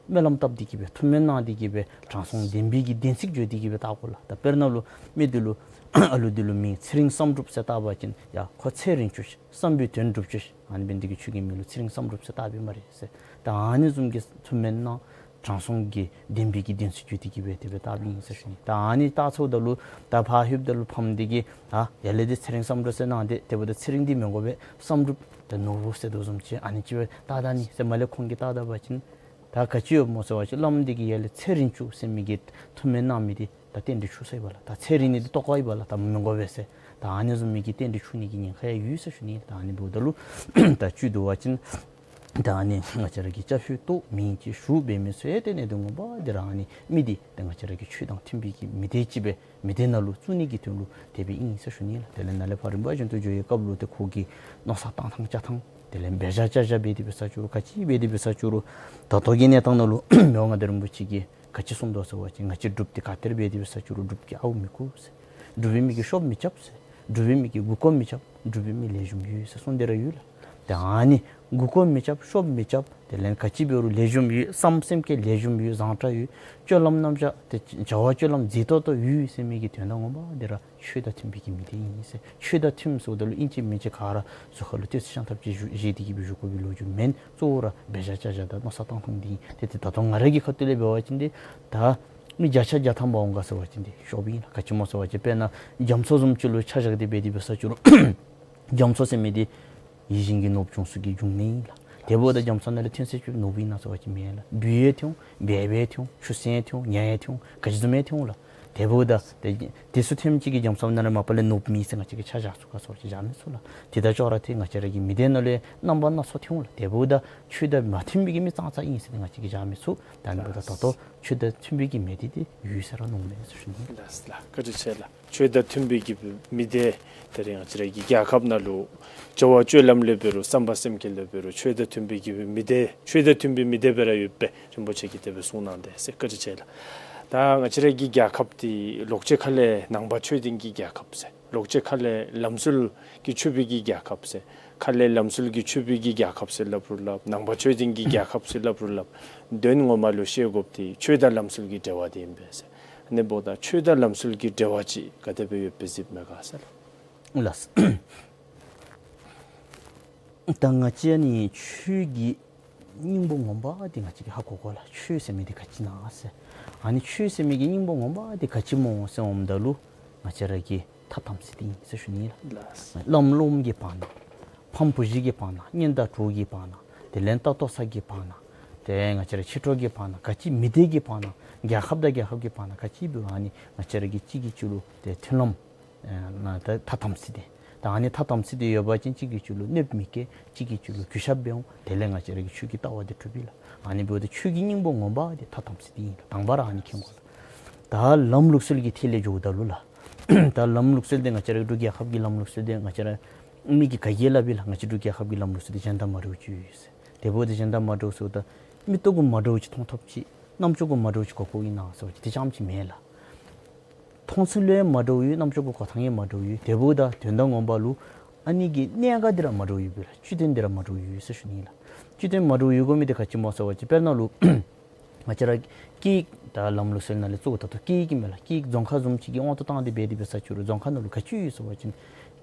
སྨོན་ལམ་བཏབ་སྟེ་གིས་སྦེ་ཐུགས་སྨོན་གནང་སྟེ་གིས་སྦེ་དྲང་སྲོང་བདེན་པའི་གི་བདེན་ཚིག་བརྗོད་དེ་གིས་སྦེ་བཏགས་དགོ་ལགས། ད་དཔེར་ན་ལུ་མི་འདི་ལུ་ཨ་ལུ་འདི་ལུ་མིང་ཚེ་རིང་བསམ་གྲུབ་ཟེར་བཏགས་པ་ཅིན་ཡ་ཁོ་ཚེ་རིང་བཅུག་ཤིག་བསམ་པའི་དོན་འགྲུབ་བཅུག་ཤིག་ཨ་ནི་འབདན་འདི་གིས་ཁྱོད་ཀྱི་མིང་ལུ་ཚེ་རིང་བསམ་གྲུབ་ཟེར་བཏགས་པའི་སྨ་རེ་ཟེར། ད་ཨ་ནི་བཟུམ་གྱི་ཐུགས་སྨོན་གནང་དྲང་སྲོང་གི་བདེན་པའི་གི་བདེན་ཚིག་བརྗོད་དེ་གིས་སྦེ་དེ་སྦེ་བཏགསཔ་ཨིན་ཟེར་ཞུ་ནི། ད་ཨ་ནི་བཏགས་ཚརཝ་ད་ལུ་ད་ཕར་ལྷོདཔ་ད་ལུ་ཕམ་འདི་གིས་ཨ་ཡར་ལས་འདི་ཚེ་རིང་བསམ་གྲུབ་ཟེར་གནང་སྟེ་དེ་འབདཝ་ད་ཚེ་རིང་འདི་མི་དགོ་པས། བསམ་གྲུབ་ད་ནོར་བུ་ཟེར་དོ་བཟུམ་ཅིག་ཨ་ནི་ཅིག་སྦེ་བཏགས་ད་ནི་ཟེར་མར་ལས་ཁོང་གིས་བཏགས་ད་པ་ཅིན་ད་ག་ཅི་ཡོདཔ་སྨོ་ཟེར་བ་ཅིན་བླམ་འདི་གིས་ཡར་ལས་ཚེ་རིང་བཅུག་ཟེར་མི་གི་ཐུགས་སྨོན་གནང་མི་འདི་ད་རྟེན་འབྲེལ་འཆུག་ས་ཨིན་པས་ལགས། ད་ཚེ་རིང་ནི་འདི་བཏོག་པ་ཨིན་པས་ལགས། ད་མི་དགོ་པས་ཟེར། ད་ཨ་ནི་བཟུམ་མའི་གི་རྟེན་འབྲེལ་འཆུག་ནི་གི་ཉེན་ཁ་ཡང་ཡོད་ཟེར་ཞུ་ནི། ད་ཨ་ནི་འབདཝ་ད་ལུ་ད་བཅུད་བསྡུ་བ་ཅིན་ད་ཨ་ནི་ང་བཅས་ར་གིས་སྐྱ་ཕུད་བཏོག་མིང་ཅིག་ཞུ་འབད་མི་ཚུ་ཡང་ཏེ་གནད་དོན་ངོ་མ་འདི་ར་ཨ་ནི་མི་འདི་ཏེ་ང་བཅས་ར་གི་ཆོས་དང་མཐུན་པའི་གི་མི་སྡེ་ཅིག་སྦེ་མི་སྡེ་ནང་ལུ་བཙུགས་ནི་གི་དོན་ལུ་དེ་སྦེ་ཨིན་ཟེར་ཞུ་ནི་ལགས། དེ་ལས་ནཱ་ལས་ཕར་རིམ་པ་བཞིན་དུ་འགྱོ་བའི་སྐབས་ལུ་ཏེ་ཁོ་གི་མནོ་བསམ་བཏང་ཐངས་བཅའ་ཐངས་དེ་ལས་འབད་བཞག་བཅའ་བཞག་འབད་དེ་འབད་ས་ཅིག་རུང་ག་ཅི་འབད་དེ་འབད་ས་ཅིག་རུང་ད་ལྟོ་གི་གནས་སྟངས་ནང་ལུ་མི་དབང་མངའ་བདག་རིན་པོ་ཆེ་གིས་ག་ཅི་གསུངས་དོ་ཟེར་བ་ཅིན་ང་བཅས་འབྲུགཔ་འདི་ག་ཏེ་ར་འབད་དེ་འབད་ས་ཅིག་རུང་འབྲུགཔ་གིས་ཨརཝ་མི་རྐུ་ཟེར། འབྲུག་པའི་མི་གིས་ཤོབ་མི་རྐྱབ་ཟེར། འབྲུག་པའི་མི་གིས་མགུ་སྐོར་མི་རྐྱབ། འབྲུག་པའི་མི་ལེགས་ཤོམ་ཡོད་ཟེར་གསུངས་ཏེ་ར་ཡོད་ལགས། ཏེ་ཨ་ནི་མགུ་སྐོར་མི་རྐྱབ་ཤོབ་མི་རྐྱབ་དེ་ལས་ག་ཅི་འབད་རུང་ལེགས་ཤོམ་ཡོད། བསམ་སེམས་བསྐྱེད་ལེགས་ཤོམ་ཡོད། བཟང་དྲགས་ཡོད། སྤྱོད་ལམ་རྣམ་གཞག་ཏེ་བྱ་བ་སྤྱོད་ལམ་མཛེས་ཏོག་ཏོ་ཡོད་ཟེར་མི་གི་དོན་དག་ངོ་མ་འདི་ར་ཆོས་དང་མཐུན་པའི་གི་མི་སྡེ་ཨིན་ཟེར། ཆོས་དང་མཐུནམ་ཟེརཝ་ད་ལུ་ཨིན་ཅི་མིན་ཅི་ག་ར་གཟུགས་ཁ་ལུ་སྟོད་ཚེ་ཤམ་ཐབས་ཅིག་བཞེས་ཏེ་གིས་སྦེ་བཞུགས་དགོ་པའི་ལོ་རྒྱུས་མེན། གཙོ་བོ་ར་འབད་བཞག་བཅའ་བཞག་དང་མནོ་བསམ་བཏང་ཐངས་འདི་ཨིན། ཏེ་ཏེ་ད་ལྟོ་ང་ར་གི་ཁ་ཐུག་ལས་འབད་བ་ཅིན་ཏེ་ད་མི་བརྒྱ་ཆ་བརྒྱ་ཐམ་པ་འོང་ག་ཟེར་བ་ཅིན་ཏེ་ཤོབ་ཨིན་ལགས། ག་ཅི་སྨོ་ཟེར་བ་ཅིན་དཔེར་ན་རྒྱ་མཚོ་བཟུམ་ཅིག་ལུ་ཆ་བཞག་སྟེ་འབད་དེ་འབད་ས་ཅིག་རུང་རྒྱ་མཚོ་ཟེར་མི་འདི་ཡིད་བཞིན་གྱི་ནོར་བུ་ལྗོངས་སུ་གི་འབྱུང་གནས་ཨིན་ལགས། དེ་འབདཝ་ད་རྒྱ་མཚོ་ནང་ལས་ཐོན་ས་ཅིག་ནོར་བུ་ཨིན་ན་ཟེར་བ་ཅིན་མེན་ལགས། སྦུལ་ཡང་ཐོན་འོང་། སྦལ་པ་ཡང་ཐོན་འོང་། ཆུ་སྲིན་ཡང་ཐོན་འོང་། ཉ་ཡང་ཐོན་འོང་། ག་ཅི་བཟུམ་ཡང་ཐོན་འོང་ལགས། དེ་འབདཝ་ད་ཏེ་དེ་ཚུ་ཐོནམ་ཅིག་གིས་རྒྱ་མཚོ་ནང་ལས་མ་པ་ལས་ནོར་བུ་མེད་ཟེར་ང་བཅས་ཀྱིས་ཆ་བཞག་ཚུགས་ག་ཟེར་བ་ཅིན་བཞག་མི་ཚུགས་ལགས། དེ་དང་ཅོག་ར་འཐདཔ་ང་བཅས་ར་གི་མི་སྡེ་ནང་ལས་རྣམ་པ་སྣ་ཚོགས་ཐོན་འོང་ལགས། དེ་འབདཝ་ད་ཆོས་དང་མ་མཐུན་པའི་གི་མི་ཙང་ཙ་ཨིན་ཟེར་ཏེ་ང་བཅས་ཀྱིས་བཞག་མི་ཚུགས། ད་ཨ་ནི་འབདཝ་ད་ད་ལྟོ་ཆོས་དང་མཐུན་པའི་གི་མི་སྡེ་འདི་ཡོད་ཟེར་ར་མནོཝ་མས་ཟེར་ཞུ་ནི། ལགས་ལགས། བཀའ་དྲིན་ཆེ་ལགས། ཆོས་དང་མཐུན་པའི་གི་མི་སྡེ་ད་རེས་ང་བཅས་ར་གི་རྒྱལ་ཁབ་ནང་ལུ་བྱ་བ་སྤྱོད་ལམ་ལས་འབད་རུང་བསམ་པ་སེམས་བསྐྱེད་ལས་འབད་རུང་ཆོས་དང་མཐུན་པའི་གི་མི་སྡེ་ཆོས་དང་མཐུན་པའི་མི་སྡེ་སྦེ་ར་ཡོད་པས། རིན་པོ་ཆེ་གིས་དེ་སྦེ་གསུངས་གནང་དེས་ཟེར། བཀའ་དྲིན་ཆེ་ལགས། ད་ང་བཅས་ར་གི་རྒྱལ་ཁབ་འདི་ལོག་ཅི་ཁ་ལས་ནང་པ་ཆོས་ལྡན་གྱི་རྒྱལ་ཁབ་ཟེར། ལོག་ཅི་ཁ་ལས་ལམ་སྲོལ་གྱི་ཆོས་པའི་གི་རྒྱལ་ཁབ་ཟེར། ཁ་ལས་ལམ་སྲོལ་གྱི་ཆོས་པའི་གི་རྒྱལ་ཁབ་ཟེར་སླབ་རུང་སླབ། ནང་པ་ཆོས་ལྡན་གྱི་རྒྱལ་ཁབ་ཟེར་སླབ་རུང་སླབ། དོན་ངོ་མ་ལུ་ཤེས་དགོཔ་འདི་ཆོས་དང་ལམ་སྲོལ་གྱི་འབྲེལ་བ་འདི་ཨིན་པས་ཟེར། ཨ་ནི་འབདཝ་ད་ཆོས་དང་ལམ་སྲོལ་གྱི་འབྲེལ་བ་ཅིག་ག་དེ་སྦེ་ཡོདཔ་སྦེ་གཟིགསཔ་མས་ག་ཟེར་ལགས། ལགས། ད་ང་བཅས་ནི་ཆོས་ཀྱི་སྙིང་པོ་ངོ་མ་འདི་ང་བཅས་ཀྱིས་ཧ་གོ་དགོ་ལགས། ཆོས་ཟེར་མི་འདི་ག་ཅི་ཨིན་ན་ཟེར། ཨ་ནི་ཆོས་ཟེར་མི་གི་སྙིང་པོ་ངོ་མ་འདི་ག་ཅི་སྨོ་ཟེར་འོངམ་ད་ལུ་ང་བཅས་ར་གི་ཐ་དམ་ཚིག་འདི་ཨིན་ཟེར་ཞུ་ནི་ལགས། ལགས། བླམ་སློབམ་གི་བར་ན། ཕམ་བུ་གཞི་གི་བར་ན། གཉེན་དང་གྲོགས་ཀྱི་བར་ན། དེ་ལས་ལྟ་རྟོག་ས་གི་བར་ན། ཏེ་ང་བཅས་ར་ཕྱི་གྲོགས་ཀྱི་བར་ན། ག་ཅི་མི་སྡེ་གི་བར་ན། རྒྱལ་ཁབ་དང་རྒྱལ་ཁབ་ཀྱི་བར་ན། ག་ཅི་འབད་རུང་ཨ་ནི་ང་བཅས་ར་གིས་གཅིག་གིས་གཅིག་ལུ་ཏེ་མཐུན་ལམ་ཨ་ནཱ་ད་ཐ་དམ་ཚིག་འདི། ད་ཨ་ནི་ཐ་དམ་ཚིག་འདི་ཡོད་པ་ཅིན་གཅིག་གིས་གཅིག་ལུ་གནོདཔ་མི་བཀལ། གཅིག་གིས་གཅིག་ལུ་གུས་ཞབས་འབད་འོང་། དེ་ལས་ང་བཅས་ར་གི་ཆོས་ཀྱི་ལྟ་བ་འདི་གྲུབ་ཨིན་ལགས། ཨ་ནི་འབདཝ་ད་ཆོས་ཀྱི་སྙིང་པོ་ངོ་མ་འདི་ཐ་དམ་ཚིག་འདི་ཨིན་ལགས། དང་པ་ར་ཨ་ནི་མཁྱེན་དགོ། ད་ལམ་ལུགས་སྲོལ་གྱི་ཐད་ལས་འགྱོཝ་ད་ལུ་ལགས། ད་ལམ་ལུགས་སྲོལ་འདི་ང་བཅས་ར་འབྲུག་རྒྱལ་ཁབ་ཀྱི་ལམ་ལུགས་སྲོལ་འདི་ང་བཅས་ར་མི་གིས་ག་གིས་སླབ་ཨིན་ལགས། ང་བཅས་འབྲུག་རྒྱལ་ཁབ་ཀྱི་ལམ་ལུགས་སྲོལ་འདི་གཞན་དང་མ་འདྲཝ་ཅིག་ཡོད་ཟེར། དེ་འབདཝ་ད་གཞན་དང་མ་འདྲཝ་ཟེརཝ་ད་མིག་ཏོ་གུ་མ་འདྲཝ་ཅིག་མཐོང་ཐོབ་ཅི། རྣམ་ཅོ་གུ་མ་འདྲཝ་ཅིག་གོ་གོཝ་ཨིན་ན་ཟེར་བ་ཅིན་དེ་ཙམ་ཅིག་མེན་ལགས། མཐོང་ཚུལ་ལུ་ཡང་མ་འདྲཝ་ཡོད། རྣམ་ཅོ་གུ་གོ་ཐངས་ཡང་མ་འདྲཝ་ཡོད། དེ་འབདཝ་ད་དོན་དག་ངོ་མ་ལུ་ཨ་ནི་གི་གནད་འགག་འདི་ར་མ་འདྲཝ་ཡོདཔ་ལགས། བཅུད་དོན་འདི་ར་མ་འདྲཝ་ཡོད་ཟེར་ཞུ་ནི་ལགས། བཅུད་དོན་མ་འདྲཝ་ཡོད་དགོ་མི་འདི་ག་ཅི་སྨོ་ཟེར་བ་ཅིན་དཔེར་ན་ལུ་ང་བཅས་ར་སྐད་ད་ལམ་ལུགས་སྲོལ་ནང་ལས་གཙོ་བོ་ད་ལྟོ་སྐད་ཡིག་ཨིན་མས་ལགས། སྐད་ཡིག་རྫོང་ཁ་བཟུམ་ཅིག་གི་དབང་དུ་བཏང་སྟེ་འབད་དེ་འབད་ས་ཅིག་རུང་རྫོང་ཁ་ནང་ལུ་ག་ཅི་ཡོད་ཟེར་བ་ཅིན་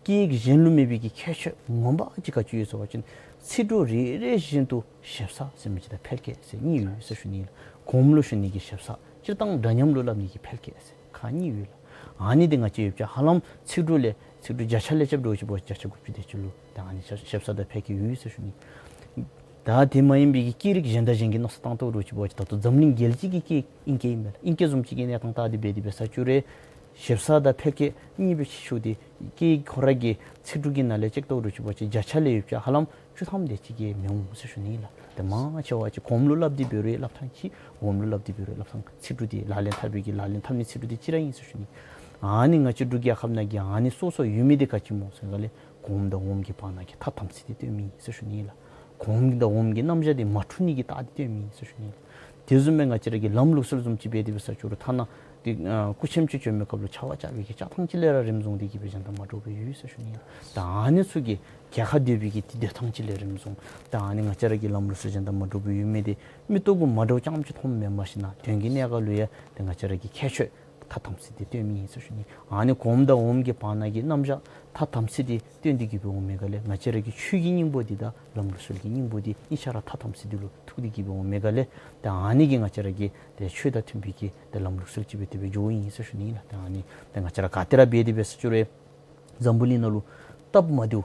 སྐད་ཡིག་གཞན་ལུ་མེད་པའི་གི་ཁྱད་ཆོས་ངོ་མ་ཅིག་ག་ཅི་ཡོད་ཟེར་བ་ཅིན་ཚིག་གྲོགས་རེ་རེ་བཞིན་དུ་ཞིབ་ས་ཟེར་མི་ཅིག་དང་ཕལ་སྐད་ཟེར་གཉིས་ཡོད་ཟེར་ཞུ་ནི་ལགས། གོངམ་ལུ་ཞུ་ནི་གི་ཞིབ་ས། སྤྱིར་བཏང་འདྲ་མཉམ་ལུ་སླབ་ནི་གི་ཕལ་སྐད་ཟེར་ཁག་གཉིས་ཡོད་ལགས། ཨ་ནི་འདི་ང་བཅས་ཡོད་ཅི་ཧ་ལམ་ཚིག་གྲོགས་ལས་ཚིག་གྲོགས་བརྒྱ་ཆ་ལས་རྐྱབ་འདྲཝ་ཅིག་འབད་བ་ཅིན་བརྒྱ་ཆ་དགུ་བཅུ་དེ་ཅིག་ལུ་ད་ཨ་ནི་ཞིབ་ས་དང་ཕལ་སྐད་ཡོད་ཟེར་ཞུ་ནི། ད་དེ་མ་ཡིན་པའི་གི་སྐད་རིགས་གཞན་དང་གཞན་གྱི་མནོ་བསམ་བཏང་ཐོག་འདྲཝ་ཅིག་འབད་བ་ཅིན་ད་ལྟོ་འཛམ་གླིང་རྒྱལ་སྤྱི་གི་སྐད་ཨིང་སྐད་ཨིན་པས་ལགས། ཨིང་སྐད་བཟུམ་ཅིག་གི་གནས་སྟངས་བལྟ་སྟེ་འབད་དེ་འབད་ས་ཅིག་རུང་ཞིབ་ས་དང་ཕལ་སྐད་གཉིས་སྦེ་ཕྱེ་ཞུ་སྟེ་སྐད་ཁོ་ར་གི་ཚིག་གྲོགས་ཀྱི་ནང་ལས་ཅིག་བལྟ་འདྲཝ་ཅིག་འབད་བ་ཅིན་བརྒྱ་ཆ་ལས་ཡོད་ཅི་ཧ་ལམ་བཅུ་ཐམ་དེ་ཅིག་གིས་མི་འོང་ཟེར་ཞུ་ནི་ལགས། དེ་མང་ཆེ་བ་ཅིག་གོངམ་ལུ་སླབ་སྟེ་འབད་རུང་སླབ་ཐངས་གཅིག། འོགམ་ལུ་སླབ་སྟེ་འབད་རུང་སླབ་ཐངས་ཚིག་གྲོགས་འདི་ལག་ལེན་འཐབ་པའི་གི་ལག་ལེན་འཐབ་ནི་ཚིག་གྲོགས་འདི་གཅིག་ར་ཨིན་ཟེར་ཞུ་ནི། ཨ་ནི་ང་བཅས་འབྲུག་རྒྱལ་ཁབ་ནང་གི་ཨ་ནི་སོ་སོ་ཡོད་མི་འདི་ག་ཅི་སྨོ་ཟེར་ག་ལས་གོངམ་དང་འོགམ་གྱི་བར་ན་གི་ཐ་དམ་ཚིག་འདི་སྟོན་མི་ཨིན་ཟེར་ཞུ་ནི་ལགས། གོངམ་དང་འོགམ་གྱི་རྣམ་གཞག་འདི་མ་འཁྲུལ་ནི་གི་རྟགས་འདི་སྟོན་མི་ཨིན་ཟེར་ཞུ་ནི་ལགས། དེ་བཟུམ་སྦེ་ང་བཅས་ར་གི་ལམ་ལུགས་སྲོལ་བཟུམ་ཅིག་འབད་དེ་འབད་ས་ཅིག་རུང་ཐ་ན་འདི་ཨ་སྐུ་ཆེམ་ཅིག་བྱོན་མི་སྐབས་ལུ་ཆ་བ་རྐྱབ་པའི་གི་རྐྱབ་ཐངས་ཅིག་ལས་ར་རིམ་བཟུང་སྟེ་གི་སྦེ་གཞན་དང་མ་འདྲཝ་སྦེ་ཡོད་ཟེར་ཞུ་ནི་ལགས། ད་ཨ་ནི་ཚུ་གི་རྒྱལ་ཁ་སྡོད་པའི་གི་འདི་སྡོད་ཐངས་ཅིག་ལས་རིམ་བཟུང་ད་ཨ་ནི་ང་བཅས་ར་གི་ལམ་ལུགས་སྲོལ་གཞན་དང་མ་འདྲཝ་སྦེ་ཡོད་མི་འདི་མིག་ཏོ་གུ་མ་འདྲཝ་རྐྱངམ་ཅིག་མཐོངམ་མེན་པར་ཞིན་ན་དོན་གྱི་གནད་འགག་ལུ་ཡང་ཏེ་ང་བཅས་ར་གི་ཁྱད་ཆོས་ཐ་དམ་ཚིག་འདི་སྟོན་མི་ཨིན་ཟེར་ཞུ་ནི། ཨ་ནི་གོངམ་དང་འོགམ་གྱི་བར་ན་གི་རྣམ་གཞག་ཐ་དམ་ཚིག་འདི་སྟོན་ཏེ་གི་སྦེ་འོང་མི་ག་ལས་ང་བཅས་ར་གི་ཆོས་ཀྱི་སྙིང་པོ་འདི་དང་ལམ་ལུགས་སྲོལ་གྱི་སྙིང་པོ་འདི་གཉིས་ཆ་ར་ཐ་དམ་ཚིག་འདི་ལུ་ཐུག་སྟེ་གི་སྦེ་འོང་མི་ག་ལས་ཏེ་ཨ་ནི་གིས་ང་བཅས་ར་གི་ཏེ་ཆོས་དང་མཐུན་པའི་གི་ཏེ་ལམ་ལུགས་སྲོལ་ཅིག་སྦེ་དེ་སྦེ་འགྱོཝ་ཨིན་ཟེར་ཞུ་ནི་ལགས། ཏེ་ཨ་ནི་ཏེ་ང་བཅས་ར་ག་ཏེ་ར་འབད་དེ་འབད་ས་ཅིག་རུང་འཛམ་བུ་གླིང་ནང་ལུ་སྟབས་མ་བདེཝ་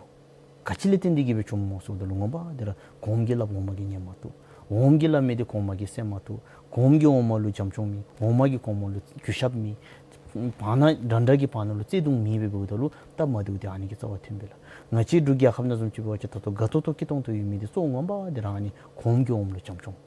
ག་ཅི་ལས་བརྟེན་ཏེ་གི་སྦེ་བྱུངམ་སྨོ་ཟེརཝ་ད་ལུ་ངོ་མ་འདི་ར་གོངམ་གིས་སླབ་འོག་མ་གིས་ཉན་མ་བཏུབ། འོགམ་གིས་སླབ་མི་འདི་གོངམ་གིས་གསན་མ་བཏུབ། གོངམ་གིས་འོག་མ་ལུ་བྱམས་སྐྱོང་མེད། འོག་མ་གིས་གོངམ་ལུ་གུས་ཞབས་མེད། བར་ན་འདྲ་འདྲ་གི་བར་ན་ལུ་བརྩེ་གདུང་མེདཔ་སྦེ་འབདཝ་ད་ལུ་སྟབས་མ་བདེཝ་འདི་ཨ་ནི་གིས་རྩ་བ་མཐུན་པས་ལགས། ང་བཅས་འབྲུག་རྒྱལ་ཁབ་ནང་བཟུམ་ཅིག་འབད་བ་ཅིན་ད་ལྟོ་དགའ་ཏོག་ཏོ་སྐྱིད་ཏོང་ཏོ་ཡོད་མི་འདི་གཙོ་བོ་ངོ་མ་འདི་ར་ཨ་ནི་གོངམ་གིས་འོགམ་ལུ་བྱམས་སྐྱོང་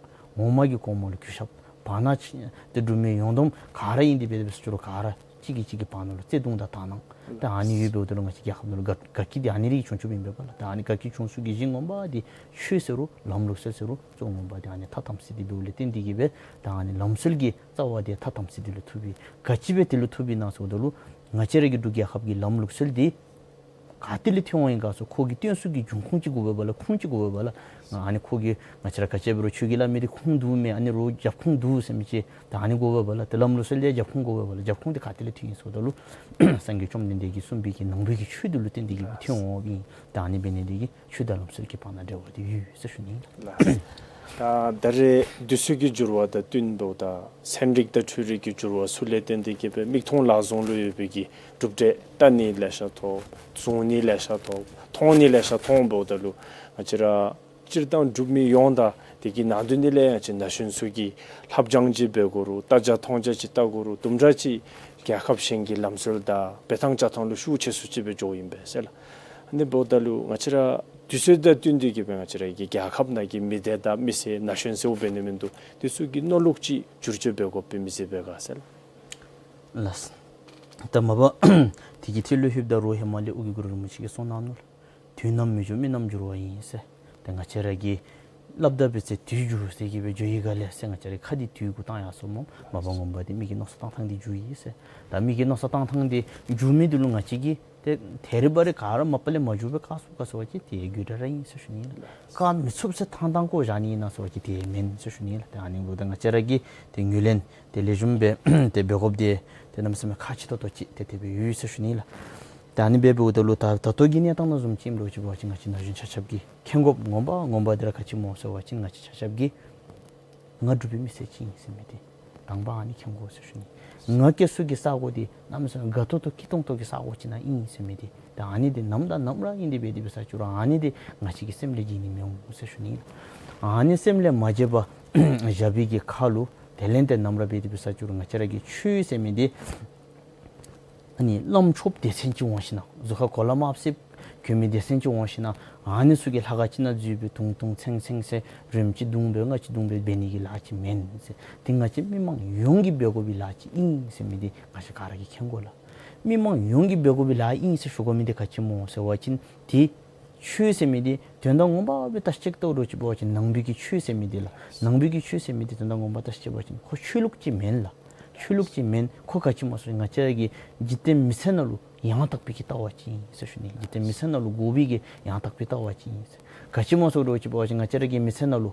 འོག་མ་གིས་གོངམ་ལུ་གུས་ཞབས། བར་ན་ཅིག་ཏེ་འབྲུག་མི་ཡོངས་བསྡོམས་ག་ར་ཨིན་ཏེ་འབད་དེ་འབད་ས་ཅིག་རུང་ག་ར་གཅིག་གིས་གཅིག་གི་བར་ན་ལུ་བརྩེ་གདུང་དང་དག་སྣང་ད་ཨ་ནི་ཡོདཔ་འབདཝ་ད་ལུ་ང་བཅས་རྒྱལ་ཁབ་ནང་ལུ་དགའ་དགའ་སྐྱིད་འདི་ཨ་ནི་ར་གིས་བྱུང་བྱུངམ་ཨིན་པས་ལགས། ད་ཨ་ནི་དགའ་སྐྱིད་བྱུང་ས་གི་གཞི་ངོ་མ་འདི་ཆོས་ཟེར་རུང་ལམ་ལུགས་སྲོལ་ཟེར་རུང་གཙོ་བོ་ངོ་མ་འདི་ཨ་ནི་ཐ་དམ་ཚིག་འདི་འབདཝ་ལས་བརྟེན་ཏེ་གི་སྦེ་ད་ཨ་ནི་ལམ་སྲོལ་གྱི་རྩ་བ་འདི་ཐ་དམ་ཚིག་འདི་ལུ་ཐུག་པས། ག་ཅི་སྦེ་དེ་ལུ་ཐུག་པས་ན་ཟེརཝ་ད་ལུ་ང་བཅས་ར་གི་འབྲུག་རྒྱལ་ཁབ་ཀྱི་ལམ་ལུགས་སྲོལ་འདི་ག་ཏེ་ལས་ཐོན་འོང་ཡི་ག་ཟེར་ཁོ་གི་བརྟེན་ས་གི་འབྱུང་ཁུངས་ཅིག་དགོ་པས་ལགས། ཁུངས་ཅིག་དགོ་པས་ལགས། ཨ་ནི་ཁོ་གིས་ང་བཅས་ར་ག་ཅི་འབད་རུང་ཆོས་ཀྱི་བླ་མའི་འདི་ཁུངས་འདུག་མས། ཨ་ནི་རོགས་རྒྱབ་ཁུངས་འདུག་ཟེར་མི་ཅིག་ད་ཨ་ནི་དགོ་པས་ལགས། ཏེ་ལམ་ལུགས་སྲོལ་འདི་རྒྱབ་ཁུངས་དགོ་པས་ལགས། རྒྱབ་ཁུངས་འདི་ག་ཏེ་ལས་ཐོན་ཡི་ཟེརཝ་ད་ལུ་སངས་རྒྱས་བཅོམ་ལྡན་འདས་ཀྱིས་གསུངས་པའི་གི་ནང་པའི་གི་ཆོས་འདི་ལུ་བརྟེན་ཏེ་གི་ཐོན་འོངམ་ཨིན། ད་ཨ་ནི་འབད་ནི་འདི་གིས་ཆོས་དང་ལམ་སྲོལ་གྱི་བར་ན་འབྲེལ་བ་འདི་ཡོད་ཟེར་ཞུ་ནི་ལགས། ད་ད་རེས་དུས་ཚོད་ཀྱི་འགྱུར་བ་དང་བསྟུན་འབདཝ་ད་ཚན་རིག་དང་འཕྲུལ་རིག་གི་འགྱུར་བ་ཚུ་ལས་བརྟེན་ཏེ་གི་སྦེ་མིག་མཐོང་ལག་བཟུང་ལུ་ཡོད་པའི་གི་གྲུབ་འབྲས་བལྟ་ནི་ལེ་ཤ་ཐོབ། གཟུང་ནི་ལེ་ཤ་ཐོབ། མཐོང་ནི་ལེ་ཤ་མཐོང་འབདཝ་ད་ལུ་ང་བཅས་ར་སྤྱིར་བཏང་འབྲུག་མི་ཡོངས་དང་དེ་གི་ནང་དོན་ནི་ལས་ཡང་ཅིག་ན་གཞོན་ཚུ་གིས་ལྷབ་སྦྱང་ཅིག་འབད་དགོ་རུང་ལྟ་རྒྱ་མཐོང་རྒྱ་ཅིག་བལྟ་དགོ་རུང་དུམ་གྲ་ཅིག་རྒྱལ་ཁབ་གཞན་གྱི་ལམ་སྲོལ་དང་འབད་ཐངས་བྱ་ཐངས་ལུ་ཤུགས་ཆེ་སུ་ཅིག་སྦེ་འགྱོཝ་ཨིན་པས་ཟེར་ལགས། ཨ་ནི་འབདཝ་ད་ལུ་ང་བཅས་ར་དུས་ཚོད་དང་བསྟུན་ཏེ་གི་སྦེ་ང་བཅས་ར་གི་རྒྱལ་ཁབ་ནང་གི་མི་སྡེ་དང་མི་སེར་ན་གཞོན་ཟེརཝ་འབད་ནི་མིན་འདུག། དེ་ཚུ་གི་མནོ་ལུགས་ཅིག་བསྒྱུར་བཅོས་འབད་དགོཔ་སྦེ་མི་ཟེར་བས་ག་ཟེར་ལགས། ལགས། ད་མ་པ་དེ་གི་ཐད་ལུ་ལྷོདཔ་ད་རུང་ཧེ་མ་ལས་ཨོ་རྒྱན་གུ་རུ་རིན་པོ་ཆེ་གིས་གསུངས་གནང་ནུག་ལགས། དུས་ནམ་མི་འགྱུར་མི་རྣམས་འགྱུར་བ་ཡིན་ཟེར། ཏེ་ང་བཅས་ར་གི་ སླབ་ད་འབད་ཚེ་དུས་འགྱུར་ཟེར་གྱི་སྦེ་འགྱོ་ཡི་ག་ལས་ཟེར། ང་བཅས་ར་ཁ་འདི་དུས་གུ་བཏང་ཡར་སོངམ་མས། མ་པ་ངོ་མ་འདི་མི་གི་མནོ་བསམ་བཏང་ཐངས་འདི་འགྱུར་ཡི་ཟེར། ད་མི་གི་མནོ་བསམ་བཏང་ཐངས་འདི་འགྱུར་མི་འདི་ལུ་ང་བཅས་ཀྱིས་ཏེ་ཐད་རི་བ་རི་ག་ར་མ་པ་ལས་མ་འགྱུར་བར་བཀག་ཚུགས་ག་ཟེར་བ་ཅིན་དེ་ཡང་རྒྱུ་འབྲས་ར་ཨིན་ཟེར་ཞུ་ནི་ལགས། བཀག་མི་ཚུགས་ཟེར་ཐང་ཐང་བཀོ་བཞག་ནི་ཨིན་ན་ཟེར་བ་ཅིན་དེ་ཡང་མེན་ཟེར་ཞུ་ནི་ལགས། ཏེ་ཨ་ནི་འབདཝ་ད་ང་བཅས་ར་གིས་ཏེ་ངོས་ལེན་ཏེ་ལེགས་ཤོམ་སྦེ་ཏེ་འབད་དགོཔ་འདི་ཏེ་གནམ་མེད་ས་མེད་ཁག་ཆེ་ཏོག་ཏོ་ཅིག་ཏེ་དེ་སྦེ་ཡོད་ཟེར་ཞུ་ནི་ལགས། ཏེ་ཨ་ནི་སྦེ་འབདཝ་ད་ལུ་ད་ད་ལྟོ་གི་གནས་སྟངས་ནང་བཟུམ་ཅིག་ཨིནམ་ལུ་ཅིག་འབད་བ་ཅིན་ང་བཅས་ན་གཞོན་ཆ་ཁྱབ་ཀྱིས་མཁྱེན་དགོཔ་ངོ་མ་ངོ་མ་འདི་ར་ག་ཅི་སྨོ་ཟེར་བ་ཅིན་ང་བཅས་ཆ་ཁྱབ་ཀྱིས་ང་འབྲུག་པའི་མི་སེར་ཅིག་ཨིན་ཟེར་མི་འདི་དང་པ་ཨ་ནི་མཁྱེན་དགོ་ཟེར་ཞུ་ནི། ང་སྐྱེ་ས་གི་ས་གོ་འདི་གནམ་མེད་ས་མེད་དགའ་ཏོག་ཏོ་སྐྱིད་ཏོང་ཏོ་གི་ས་གོ་ཅིག་ནང་ཨིན་ཟེར་མི་འདི། ད་ཨ་ནི་འདི་ནམ་དང་ནམ་ར་ཨིན་ཏེ་འབད་དེ་འབད་ས་ཅིག་རུང་ཨ་ནི་འདི་ང་བཅས་ཀྱི་སེམས་ལས་བརྗེད་ནི་མི་འོང་ཟེར་ཞུ་ནི་ལགས། ཨ་ནི་སེམས་ལས་མ་བརྗེད་པར་བཞག་པའི་གི་ཁར་ལུ་དེ་ལས་ཏེ་ནམ་ར་འབད་དེ་འབད་ས་ཅིག་རུང་ང་བཅས་ར་གི་ཆོས་ཟེར་མི་འདི་ཨ་ནི་བླམ་ཆོསཔ་སྡེ་ཚན་ཅིག་འོང་ཞིན་ན་གཟུགས་ཁར་གོ་ལ་དམརཔོ་བསདཔ་གྱོན་མི་སྡེ་ཚན་ཅིག་འོང་ཞིན་ན་ཨ་ནི་ཚུ་གིས་ལྷ་ཁང་ཅིག་ནང་འཛུལ་སྦེ་དུང་དུང་ཚེང་ཚེང་ཟེར་རིམ་གཅིག་དུང་འབད་ལྔ་གཅིག་དུང་འབད་འབད་ནི་གི་ལཱ་ཅིག་མེན་ཟེར། འདི་ང་བཅས་མི་མང་ཡོངས་ཀྱིས་འབད་དགོ་པའི་ལཱ་ཅིག་ཨིན་ཟེར་མི་འདི་ང་བཅས་ག་ར་གིས་མཁྱེན་དགོ་ལགས། མི་མང་ཡོངས་ཀྱིས་འབད་དགོ་པའི་ལཱ་ཨིན་ཟེར་ཞུ་དགོ་མི་འདི་ག་ཅི་སྨོ་ཟེར་བ་ཅིན་ཏེ་ཆོས་ཟེར་མི་འདི་དོན་དག་ངོ་མ་སྦེ་བལྟ་ཅིག་ལྟ་རུང་ཅིག་འབད་བ་ཅིན་ནང་པའི་གི་ཆོས་ཟེར་མི་འདི་ལགས། ནང་པའི་གི་ཆོས་ཟེར་མི་འདི་དོན་དག་ངོ་མ་བལྟ་ཅིག་འབད་བ་ཅིན་ཁོ་ཆོས་ལུགས་ཅིག་མེན་ལགས། ཆོས་ལུགས་ཅིག་མེན། ཁོ་ག་ཅི་སྨོ་ཟེར་ང་བཅས་ར་གི་འཇིག་རྟེན་མི་ཚེ་ནང་ལུ་ཡང་དག་པའི་གི་ལྟ་བ་ཅིག་ཨིན་ཟེར་ཞུ་ནི། འཇིག་རྟེན་མི་ཚེ་ནང་ལུ་དགོ་པའི་གི་ཡང་དག་པའི་ལྟ་བ་ཅིག་ཨིན་ཟེར། ག་ཅི་སྨོ་ཟེར་རུང་ཅིག་འབད་བ་ཅིན་ང་བཅས་ར་གི་མི་ཚེ་ནང་ལུ་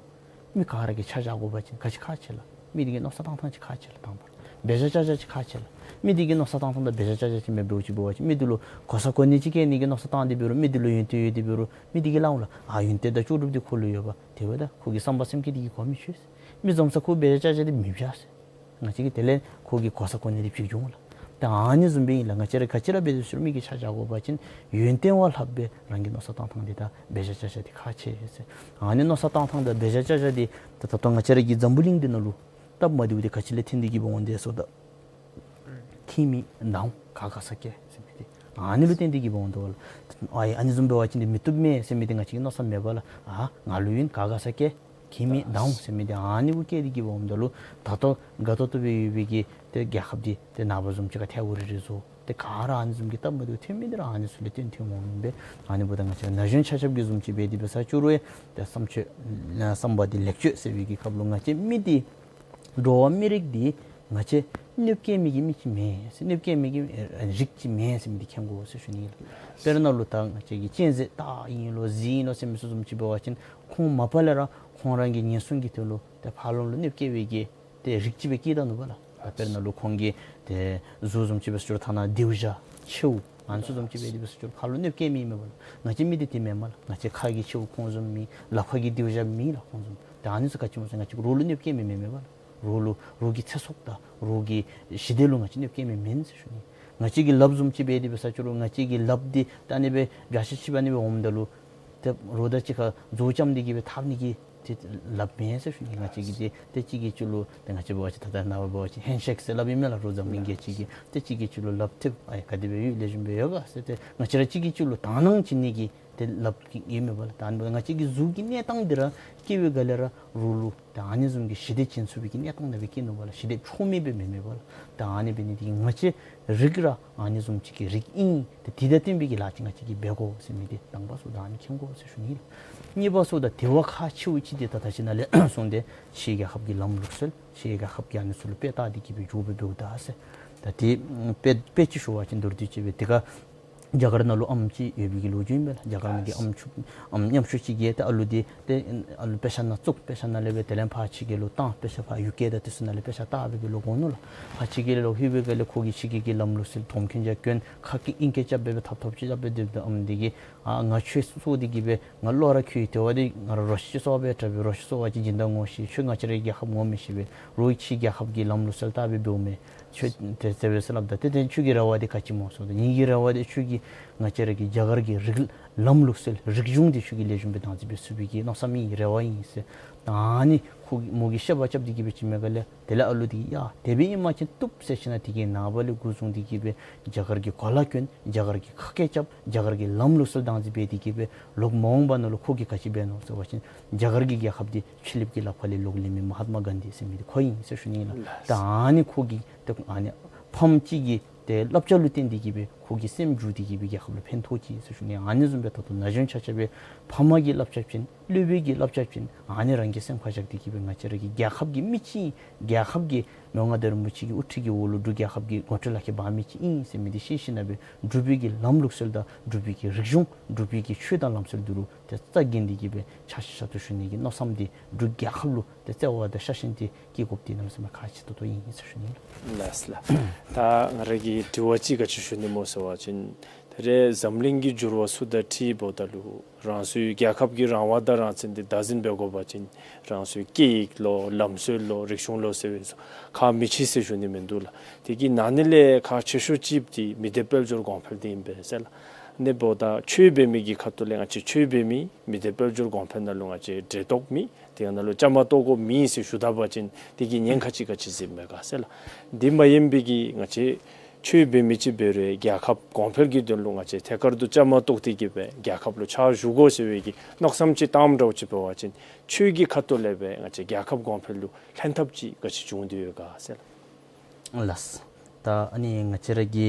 མི་ག་ར་གིས་ཆ་བཞག་དགོ་པ་ཅིན་ག་ཅི་ཁག་ཆེ་ལགས། མི་འདི་གི་མནོ་བསམ་བཏང་ཐངས་ཅིག་ཁག་ཆེ་ལགས། དང་པ་ར་འབད་བཞག་བཅའ་བཞག་ཅིག་ཁག་ཆེ་ལགས། མི་འདི་གི་མནོ་བསམ་བཏང་ཐངས་དང་འབད་བཞག་བཅའ་བཞག་ཅིག་མེདཔ་འདྲཝ་ཅིག་འབད་བ་ཅིན་མི་འདི་ལུ་གོ་ས་གོ་གནས་ཅིག་བསྐྱལ་ནི་གི་མནོ་བསམ་བཏང་སྟེ་འབད་རུང་མི་འདི་ལུ་ཡོན་ཏན་ཡོད་དེ་འབད་རུང་མི་འདི་གིས་སླབ་འོང་ལགས། ཨ་ཡོན་ཏན་དང་ལྕོགས་གྲུབ་འདི་ཁོ་ལུ་ཡོད་པ། དེ་འབདཝ་ད་ཁོ་གི་བསམ་པ་སེམས་བསྐྱེད་འདི་གིས་གོ་མི་ཆོད་ཟེར། མི་འཛོམས་ས་ཁོ་འབད་བཞག་བཅའ་བཞག་འདི་མི་བཞག་ཟེར། ང་བཅས་ཀྱིས་དེ་ལས་ཁོ་གི་གོ་ས་གོ་གནས་འདི་ཕྱེ་འགྱོ་འོང་ལགས། ད་ཨ་ནི་བཟུམ་སྦེ་ཨིན་ལགས། ང་བཅས་ར་ག་ཅི་ར་འབད་དེ་ཟེར་རུང་མི་གིས་ཆ་བཞག་དགོ་པ་ཅིན་ཡོན་ཏན་བ་ལྷགཔ་སྦེ་རང་གི་མནོ་བསམ་བཏང་ཐངས་འདི་དང་འབད་བཞག་བཅའ་བཞག་འདི་ཁག་ཆེ་ཟེར། ཨ་ནི་མནོ་བསམ་བཏང་ཐངས་དང་འབད་བཞག་བཅའ་བཞག་འདི་ད་ད་ལྟོ་ང་བཅས་ར་གི་འཛམ་བུ་གླིང་འདི་ནང་ལུ་སྟབས་མ་བདེཝ་འདི་ག་ཅི་ལས་བརྟེན་ཏེ་གིས་འབད་འོང་དེ་ཟེརཝ་ད་ཁྱིམ་མེད་བདའ་འོང་ག་དགའ་ས་སྐྱེལ་ཟེར་མི་འདི་ཨ་ནི་ལུ་བརྟེན་ཏེ་གིས་འབད་འོང་དོ་ལགས། ཨ་ཨ་ནི་བཟུམ་འབད་བ་ཅིན་འདི་མི་བཏུབ་མས་ཟེར་མི་འདི་ང་བཅས་ཀྱི་མནོ་བསམ་མེད་པ་ལགས། ཨ་ང་ལུ་ཡོད་ག་དགའ་ས་སྐྱེལ་ཁྱིམ་མེད་བདའ་འོང་ཟེར་མི་འདི་ཨ་ནི་གུ་སྐྱེས་ཏེ་གིས་འབདཝ་ད་ལུ་ད་ལྟོ་དགའ་ཏོག་ཏོ་སྦེ་ཡོད་པའི་གི་ཏེ་རྒྱལ་ཁབ་འདི་ཏེ་ནངས་པ་བཟུམ་ཅིག་ཁར་ཐལ་བ་རི་རི་བཟོ། ཏེ་ག་ར་ཨ་ནི་བཟུམ་གྱི་སྟབས་མ་བདེཝ་ཐོན་མི་འདི་ར་ཨ་ནི་ཚུ་ལས་བརྟེན་ཐོནམ་འོང་མས་པས། ཨ་ནི་འབདཝ་ད་ང་བཅས་ན་གཞོན་ཆ་ཁྱབ་ཀྱི་བཟུམ་ཅིག་འབད་དེ་འབད་ས་ཅིག་རུང་ཡང་ཏེ་བསམ་སྤྱོད་བསམ་པ་འདི་ལེགས་བཅོས་ཟེར་བའི་གི་སྐབས་ལུ་ང་བཅས་མི་འདི་འགྲོ་བ་མི་རིགས་འདི་ང་བཅས་གནོད་སྐྱེལ་མི་གི་མི་ཅིག་མེན་ཟེར། གནོད་སྐྱེལ་མི་གི་རིགས་ཅིག་མེན་ཟེར་མི་འདི་མཁྱེན་དགོ་ཟེར་ཞུ་ནི་ལགས། དཔེར་ན་ལུ་ད་ང་བཅས་ཀྱི་གཅན་གཟན་སྟག་ཨིན་ལོ་གཟིག་ཨིན་ལོ་ཟེར་མི་ཚུ་བཟུམ་ཅིག་འབད་བ་ཅིན་ཁོང་མ་པ་ལས་ར་ཁོང་རང་གི་ཉེན་སྲུང་གི་དོན་ལུ་ཏེ་ཕར་ལོགས་ལུ་གནོད་སྐྱེལ་བའི་གི་ཏེ་རིགས་ཅིག་སྦེ་སྐྱེས་ད་ནུག་པ་ལགས། ད་དཔེར་ན་ལུ་ཁོང་གི་ཏེ་གཟུགས་བཟུམ་ཅིག་འབད་ས་ཅིག་རུང་ཐ་ན་དེའུ་ཞ་མཆེཝ་ཨ་ནི་ཚུ་བཟུམ་ཅིག་འབད་དེ་འབད་ས་ཅིག་རུང་ཕར་ལོགས་གནོད་སྐྱེལ་མི་མས་པ་ལགས། ང་བཅས་མི་འདི་དེ་མེན་པ་ལགས། ང་བཅས་ཁ་གི་མཆེཝ་ཁོང་བཟུམ་མེད། ལགཔ་ཁ་གི་དེའུ་ཞ་མེད་ལགས་ཁོང་བཟུམ། ད་ཨ་ནི་ཚུ་ག་ཅི་སྨོ་ཟེར་ང་བཅས་རོགས་ལུ་གནོད་སྐྱེལ་མི་མེན་མས་པ་ལགས། རོགས་ལུ་རོགས་ཀྱི་ཚེ་སྲོག་དང་རོགས་ཀྱི་ཞི་བདེ་ལུ་ང་བཅས་གནོད་སྐྱེལ་མི་མེན་ཟེར་ཞུ་ནི། ང་བཅས་ཀྱི་ལགཔ་བཟུམ་ཅིག་འབད་དེ་འབད་ས་ཅིག་རུང་ང་བཅས་ཀྱི་ལགཔ་འདི་ད་ཨ་ནི་སྦེ་བྱ་ཤ་ཆིབ་ཨ་ནི་སྦེ་འོངམ་ད་ལུ་ཏེ་རོགས་དང་གཅིག་ཁར་མཛོག་རྐྱབ་སྟེ་གིས་སྦེ་འཐབ་ནི་གི་ཏེ་ལགཔ་མེན་ཟེར་ཞུ་ནི། ང་བཅས་ཀྱིས་ཏེ་ཏེ་གཅིག་གིས་གཅིག་ལུ་ཏེ་ང་བཅས་འབད་བ་ཅིན་ད་ལྟོ་ནངས་པ་འབད་བ་ཅིན་ཧེན་ཤེག་ཟེར་སླབ་ཨིན་མས་ལགས། རོགས་འཛམ་གླིང་རྒྱལ་སྤྱི་གིས་ཏེ་གཅིག་གིས་གཅིག་ལུ་ལགཔ་འཐབ་ཨའེ་ག་དེ་སྦེ་ཡོད་ལེགས་ཤོམ་སྦེ་ཡོད་ག་ཟེར་ཏེ་ང་བཅས་ར་གཅིག་གིས་གཅིག་ལུ་དག་སྣང་བྱིན་ནི་གི་ཏེ་ལགཔ་ཨིན་མས་པ་ལགས། ད་ཨ་ནི་འབདཝ་ད་ང་བཅས་ཀྱི་གཟུགས་ཀྱི་གནས་སྟངས་འདི་ར་སྐྱེ་བའི་སྒང་ལས་ར་རོགས་ལུ་ད་ཨ་ནི་བཟུམ་གྱི་ཞི་བདེ་བྱིན་ཚུགས་པའི་གི་གནས་སྟངས་ནང་སྦེ་སྐྱེས་ནུག་པ་ལགས། ཞི་བདེ་ཕྱོགས་མེད་སྦེ་མེན་མས་པ་ལགས། ད་ཨ་ནི་འབད་ནི་འདི་གིས་ང་བཅས་རིགས་ར་ཨ་ནི་བཟུམ་ཅིག་གི་རིགས་ཨིན། ཏེ་དེ་དང་བསྟུན་པའི་གི་ལཱ་ཅིག་ང་བཅས་ཀྱིས་འབད་དགོ་ཟེར་མི་འདི་དང་པ་སུ་ད་ཨ་ནི་མཁྱེན་དགོ་ཟེར་ཞུ་ནི་ལགས། གཉིས་པ་སུ་ད་དེ་བ་ཁག་ཆེཝ་ཅིག་འདི་ད་ད་ཅི་ནཱ་ལས་གསུངས་ཏེ་ཕྱིའི་རྒྱལ་ཁབ་ཀྱི་ལམ་ལུགས་སྲོལ་ཕྱིའི་རྒྱལ་ཁབ་ཀྱིས་ཨ་ནི་ཚུ་ལུ་དཔེ་བལྟ་སྟེ་གིས་སྦེ་འགྱོ་སྦེ་འབདཝ་ད་ཟེར། ད་དེ་དཔེ་དཔེ་ཅིག་ཞུ་བ་ཅིན་མདོར་བསྡུས་ཅིག་སྦེ་དེ་ཁར་རྒྱ་གར་ནང་ལུ་ཨམ་ཅིག་ཡོད་པའི་གི་ལོ་རྒྱུས་ཨིན་པས་ལགས། རྒྱ་གར་ནང་གི་ཨམ་ཕྱུག་ཨམ་ཉམ་ཆུང་ཅིག་གིས་ཏེ་ཨ་ལུ་འདི་ཏེ་ཨ་ལུ་དཔེ་ཆ་ནང་བཙུགས། དཔེ་ཆ་ནང་ལས་སྦེ་དེ་ལས་ཕར་ཕྱི་རྒྱལ་ལུ་བཏང་། དཔེ་ཆ་ཕར་ཡུལ་སྐད་དང་དེ་ཚུ་ནང་ལས་དཔེ་ཆ་བལྟ་སྦེ་སྦེ་ལོག་འོང་ནུག་ལགས། ཕར་ཕྱི་རྒྱལ་ལུ་ལོག་ལྷོད་པའི་སྒང་ལས་ཁོ་གིས་ཕྱི་རྒྱལ་གྱི་ལམ་ལུགས་སྲོལ་དོམ་ཁྱོན་རྒྱ་གྱོན་ཁ་སྐད་ཨིང་སྐད་རྐྱབ་སྦེ་སྦེ་ཐབ་ཐོབ་ཅིག་རྐྱབ་སྦེ་སྡོདཔ་ད་ཨམ་འདི་གིས་ཨ་ང་ཁྱོད་གསོ་སྟེ་གིས་སྦེ་ང་བློ་ར་ཁྱོད་ཡི་དེ་བ་འདི་ང་ར་རོ་ཁྱི་ཅིག་གསོ་བ་འདྲཝ་སྦེ་རོ་ཁྱི་གསོ་བ་ཅིན་སྦྱིན་བདག་ངོ་ཤེས། ཁྱོད་ང་བཅས་རའི་རྒྱལ་ཁབ་ངོ་མི་ཤེས་པས། རོགས་ཕྱི་རྒྱལ་ཁབ་ཀྱི་ལམ་ལུགས་སྲོལ་བལྟ་སྦེ་འབདཝ་མས། ཁྱོད་དེ་དེ་སྦེ་ཟེར་སླབ་ད་ཏེ་ཏེ་ཁྱོད་ཀྱི་རེ་བ་འདི་ག་ཅི་སྨོ་ཟེརཝ་ད་ངེ་གི་རེ་བ་འདི་ཁྱོད་ཀྱིས་ང་བཅས་ར་གི་རྒྱ་གར་གྱི་རིགས་ལམ་ལུགས་སྲོལ་རིག་གཞུང་འདི་ཁྱོད་ཀྱིས་ལེགས་ཤོམ་སྦེ་བདག་འཛིན་འབད་ཚུགས་པའི་གི་མནོ་བསམ་ཨིན། རེ་བ་ཨིན་ཟེར། ད་ཨ་ནི་ཁོ་མོ་གིས་བཤད་པ་རྐྱབ་སྟེ་གིས་སྦེ་ཅིག་མས་ག་ལས་དེ་ལས་ཨ་ལུ་འདི་གིས་ཡ་དེ་སྦེ་ཨིན་པ་ཅིན་བཏུབ་ཟེར་ཞིནམ་ལས་དེ་གི་ནངས་པ་ལས་འགོ་བཟུང་སྟེ་གིས་སྦེ་རྒྱ་གར་གྱི་གོ་ལ་གྱོན། རྒྱ་གར་གྱི་ཁ་སྐད་རྐྱབ། རྒྱ་གར་གྱི་ལམ་ལུགས་སྲོལ་བདག་འཛིན་འབད་དེ་གིས་སྦེ་ལོག་མ་འོངས་པ་ནང་ལུ་ཁོ་གིས་ག་ཅི་འབད་ནུག་ཟེར་བ་ཅིན་རྒྱ་གར་གྱི་རྒྱལ་ཁབ་འདི་ཕྱི་གླིངཔ་གི་ལགཔ་ཁ་ལས་ལོག་ལེན་མི་མ་ཧཱཏ་མ་གཱན་དྷི་ཟེར་མི་འདི་ཁོ་ཨིན་ཟེར་ཞུ་ནི་ལགས། ད་ཨ་ནི་ཁོ་གི་ཏེ་ཨ་ནི་ཕམ་ཅིག་གི་ཏེ་བསླབ་བྱ་ལུ་བརྟེན་ཏེ་གིས་སྦེ་ ཁོ་གི་སེམས་འགྱུར་ཏེ་གི་སྦེ་རྒྱལ་ཁབ་ལུ་ཕན་ཐོགས་ཅི་ཟེར་ཞུ་ནི། ཨ་ནི་བཟུམ་སྦེ་ད་ལྟོ་ན་གཞོན་ཆ་ཁྱབ་སྦེ་ཕམ་གིས་སླབ་རྐྱབ་ཅིན་སློབ་དཔོན་གྱིས་སླབ་རྐྱབ་ཅིན་ཨ་ནི་རང་གིས་སེམས་ཁར་བཞག་སྟེ་གི་སྦེ་ང་བཅས་ར་གི་རྒྱལ་ཁབ་ཀྱི་མི་ཅིག་ཨིན། རྒྱལ་ཁབ་ཀྱི་མི་དབང་མངའ་བདག་རིན་པོ་ཆེ་གི་དབུ་ཁྲིད་ཀྱི་འོག་ལུ་འབྲུག་རྒྱལ་ཁབ་ཀྱི་ངོ་སྤྲོད་ལག་ཁྱེར་འབག་མི་ཅིག་ཨིན་ཟེར་མི་འདི་ཤེས་ཞིནམ་ལས་འབྲུག་པའི་གི་ལམ་ལུགས་སྲོལ་དང་འབྲུག་པའི་གི་རིག་གཞུང་འབྲུག་པའི་གི་ཆོས་དང་ལམ་སྲོལ་འདི་ལུ་ཏེ་རྩ་འགེངས་ཏེ་གི་སྦེ་ཕྱག་ཕྱིད་ཕྱག་ཏུ་ཞུ་ནི་གི་མནོ་བསམ་འདི་འབྲུག་རྒྱལ་ཁབ་ལུ་ཏེ་བརྩེ་བ་དང་ཤ་ཞེན་འདི་བསྐྱེད་དགོཔ་འདི་གནམ་མེད་ས་མེད་ཁག་ཆེ་ཏོག་ཏོ་ཨིན་ཟེར་ཞུ་ནི་ལགས། ལགས་ལགས། ད་ང་ར་གི་དྲི་བ་ཅིག་ག་ཅི་ཞུ་ནི་སྨོ་ཟེར་བ་ཅིན་ད་རེས་འཛམ་གླིང་གི་འགྱུར་བ་ཚུ་དང་འཁྲིལཝ་ད་ལུ་རང་སོའི་རྒྱལ་ཁབ་ཀྱི་རང་དབང་དང་རང་བཙན་འདི་བདག་འཛིན་འབད་དགོ་པ་ཅིན་རང་སོའི་སྐད་ཡིག་ལོ་ལམ་སྲོལ་ལོ་རིག་གཞུང་ལོ་ཟེར་བའི་ཚུ་ཁག་མི་ཆེ་ཟེར་ཞུ་ནི་མིན་འདུག་ལགས། དེ་གི་ནང་ན་ལས་ཁག་ཆེ་ཤོས་ཅིག་འདི་མི་སྡེ་དཔལ་འབྱོར་གོང་འཕེལ་འདི་ཨིན་པས་ཟེར་ལགས། ཨ་ནི་འབདཝ་ད་ཆོས་འབད་མི་གི་ཁ་ཐུག་ལས་ང་བཅས་ཆོས་འབད་མི་མི་སྡེ་དཔལ་འབྱོར་གོང་འཕེལ་ནང་ལུ་ང་བཅས་གྲལ་གཏོགས་མེད། དེ་ནང་ལུ་བཅའ་མར་གཏོགས་དགོཔ་མེད་ཟེར་ཞུ་ད་པ་ཅིན་དེ་གི་ཉེན་ཁ་ཅིག་ག་ཅི་ཟེར་མས་ག་ཟེར་ལགས། འདི་མ་ཡིན་པའི་གི་ང་བཅས་ཆོས་འབད་མི་ཅིག་འབད་རུང་རྒྱལ་ཁབ་གོང་འཕེལ་གྱི་དོན་ལུ་ང་བཅས་ཐད་ཀར་དུ་བཅའ་མར་གཏོགས་ཏེ་གི་སྦེ་རྒྱལ་ཁབ་ལུ་ཕྱག་ཞུ་དགོ་ཟེར་བའི་གི་མནོ་བསམ་ཅིག་བཏངམ་འདྲཝ་ཅིག་འབད་བ་ཅིན་ཆོས་ཀྱི་ཁ་ཐུག་ལས་སྦེ་ང་བཅས་རྒྱལ་ཁབ་གོང་འཕེལ་ལུ་ལྷན་ཐབས་ཅིག་ག་ཅི་བྱུང་སྟེ་ཡོད་ག་ཟེར་ལགས། ལགས། ད་ཨ་ནི་ང་བཅས་ར་གི་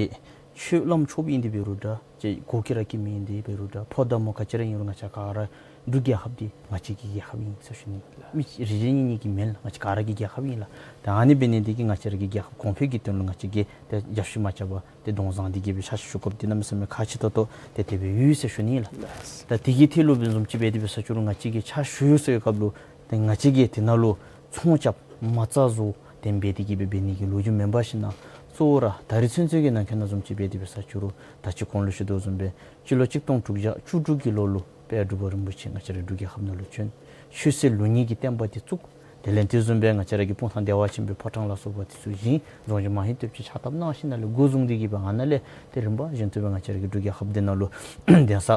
ཆོས་བླམ་ཆོསཔ་ཨིན་ཏེ་འབད་རུང་འདྲ་ཅིག་གོ་གི་ར་གི་མི་ཨིན་ཏེ་འབད་རུང་འདྲ་ཕོ་དང་མོ་ག་ཅི་ར་ཨིན་རུང་ང་བཅས་ག་ར་འབྲུག་རྒྱལ་ཁབ་འདི་ང་བཅས་ཀྱི་རྒྱལ་ཁབ་ཨིན་ཟེར་ཞུ་ནི། མི་རེ་རེ་གཉིས་གཉིས་ཀྱི་མེན་ལགས། ང་བཅས་ག་ར་གི་རྒྱལ་ཁབ་ཨིན་ལགས། ད་ཨ་ནི་འབད་ནི་འདི་གིས་ང་བཅས་ར་གི་རྒྱལ་ཁབ་གོང་འཕེལ་གྱི་དོན་ལུ་ང་བཅས་ཀྱིས་ཏེ་རྒྱབ་བཤུད་མ་རྐྱབ་པར་ཏེ་གདོང་བཟང་སྟེ་གི་སྦེ་ཕྱག་ཞུ་དགོཔ་འདི་གནམ་མེད་ས་མེད་ཁག་ཆེ་ཏོག་ཏོ་ཏེ་དེ་སྦེ་ཡོད་ཟེར་ཞུ་ནི་ལགས། ད་དེ་གི་ཐད་ལུ་འབད་བཟུམ་ཅིག་འབད་དེ་འབད་ས་ཅིག་རུང་ང་བཅས་ཀྱིས་ཕྱག་ཞུ་ཡོད་ཟེར་བའི་སྐབས་ལུ་ཏེ་ང་བཅས་ཀྱིས་དེ་ནང་ལུ་ཚོང་རྐྱབ་མ་རྩ་བཟོ་དེ་སྦེ་འབད་དེ་གི་སྦེ་འབད་ནི་གི་ལོ་རྒྱུས་མེན་པར་ཞིན་ན་གཙོ་བོ་ར་ད་རིས་ཚུན་ཚོད་ཀྱི་ནང་འཁོད་ནང་བཟུམ་ཅིག་འབད་དེ་འབད་ས་ཅིག་རུང་ད་ཅི་གོང་ལུ་ཞུ་དོ་བཟུམ་སྦེ་སྤྱི་ལོ་གཅིག་སྟོང་དྲུག་བརྒྱ་བཅུ་དྲུག་གི་ལོ་ལུ་དཔལ་འབྲུག་པ་རིན་པོ་ཆེ་ང་བཅས་ར་འབྲུག་རྒྱལ་ཁབ་ནང་ལུ་བྱོན། ཆོས་སྲིད་ལུགས་གཉིས་ཀྱི་བསྟན་པ་འདི་བཙུགས། དེ་ལས་དེ་བཟུམ་སྦེ་ང་བཅས་ར་གི་སྤུངས་ཐང་བདེ་བ་ཆེན་པོའི་ཕོ་བྲང་ལ་སོགས་པ་འདི་ཚུ་བཞེངས། རྫོང་གཞི་མ་ཧེ་སྟོབས་ཅན་ཕྱག་བཏབ་གནང་ཞིན་ན་ལས་འགོ་བཟུང་སྟེ་གི་སྦེ་ཨ་ནཱ་ལས་ཏེ་རིམ་པ་བཞིན་དུ་སྦེ་ང་བཅས་ར་གི་འབྲུག་རྒྱལ་ཁབ་འདི་ནང་ལུ་གདན་ས་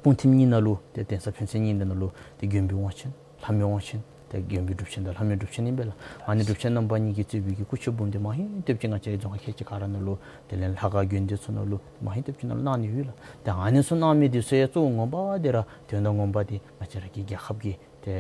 སྤུངས་ཐིམ་གཉིས་ནང་ལུ་ཏེ་གདན་ས་ཕན་ཚུན་གཉིས་འདི་ནང་ལུ་ཏེ་མགོན་པོའི་དབང་ཆེན་ལྷ་མོའི་དབང་ཆེན་ཏེ་མགོན་པོའི་སྒྲུབ་ཆེན་དང་ལྷ་མོའི་སྒྲུབ་ཆེན་ཨིན་པས་ལགས། ཨ་ནི་སྒྲུབ་ཆེན་རྣམ་པ་གཉིས་ཀྱིས་གཙོས་པའི་གི་སྐུ་མཆོད་འབུམ་སྡེ་མ་ཧེ་སྟོབས་ཅན་ང་བཅས་ར་རྫོང་ཁག་ཁལ་གཅིག་ག་ར་ནང་ལུ་དེ་ལས་ལྷ་ཁང་དགོན་སྡེ་ཚུ་ནང་ལུ་མ་ཧེ་སྟོབས་ཅན་ནང་ལུ་གནང་ནི་ཡོད་ལགས། ཏེ་ཨ་ནི་ཚུ་གནང་མི་འདི་ཚུ་ཡང་གཙོ་བོ་ངོ་མ་འདི་ར་དོན་དག་ངོ་མ་འདི་ང་བཅས་ར་གི་རྒྱལ་ཁབ་ཀྱི་ཏེ་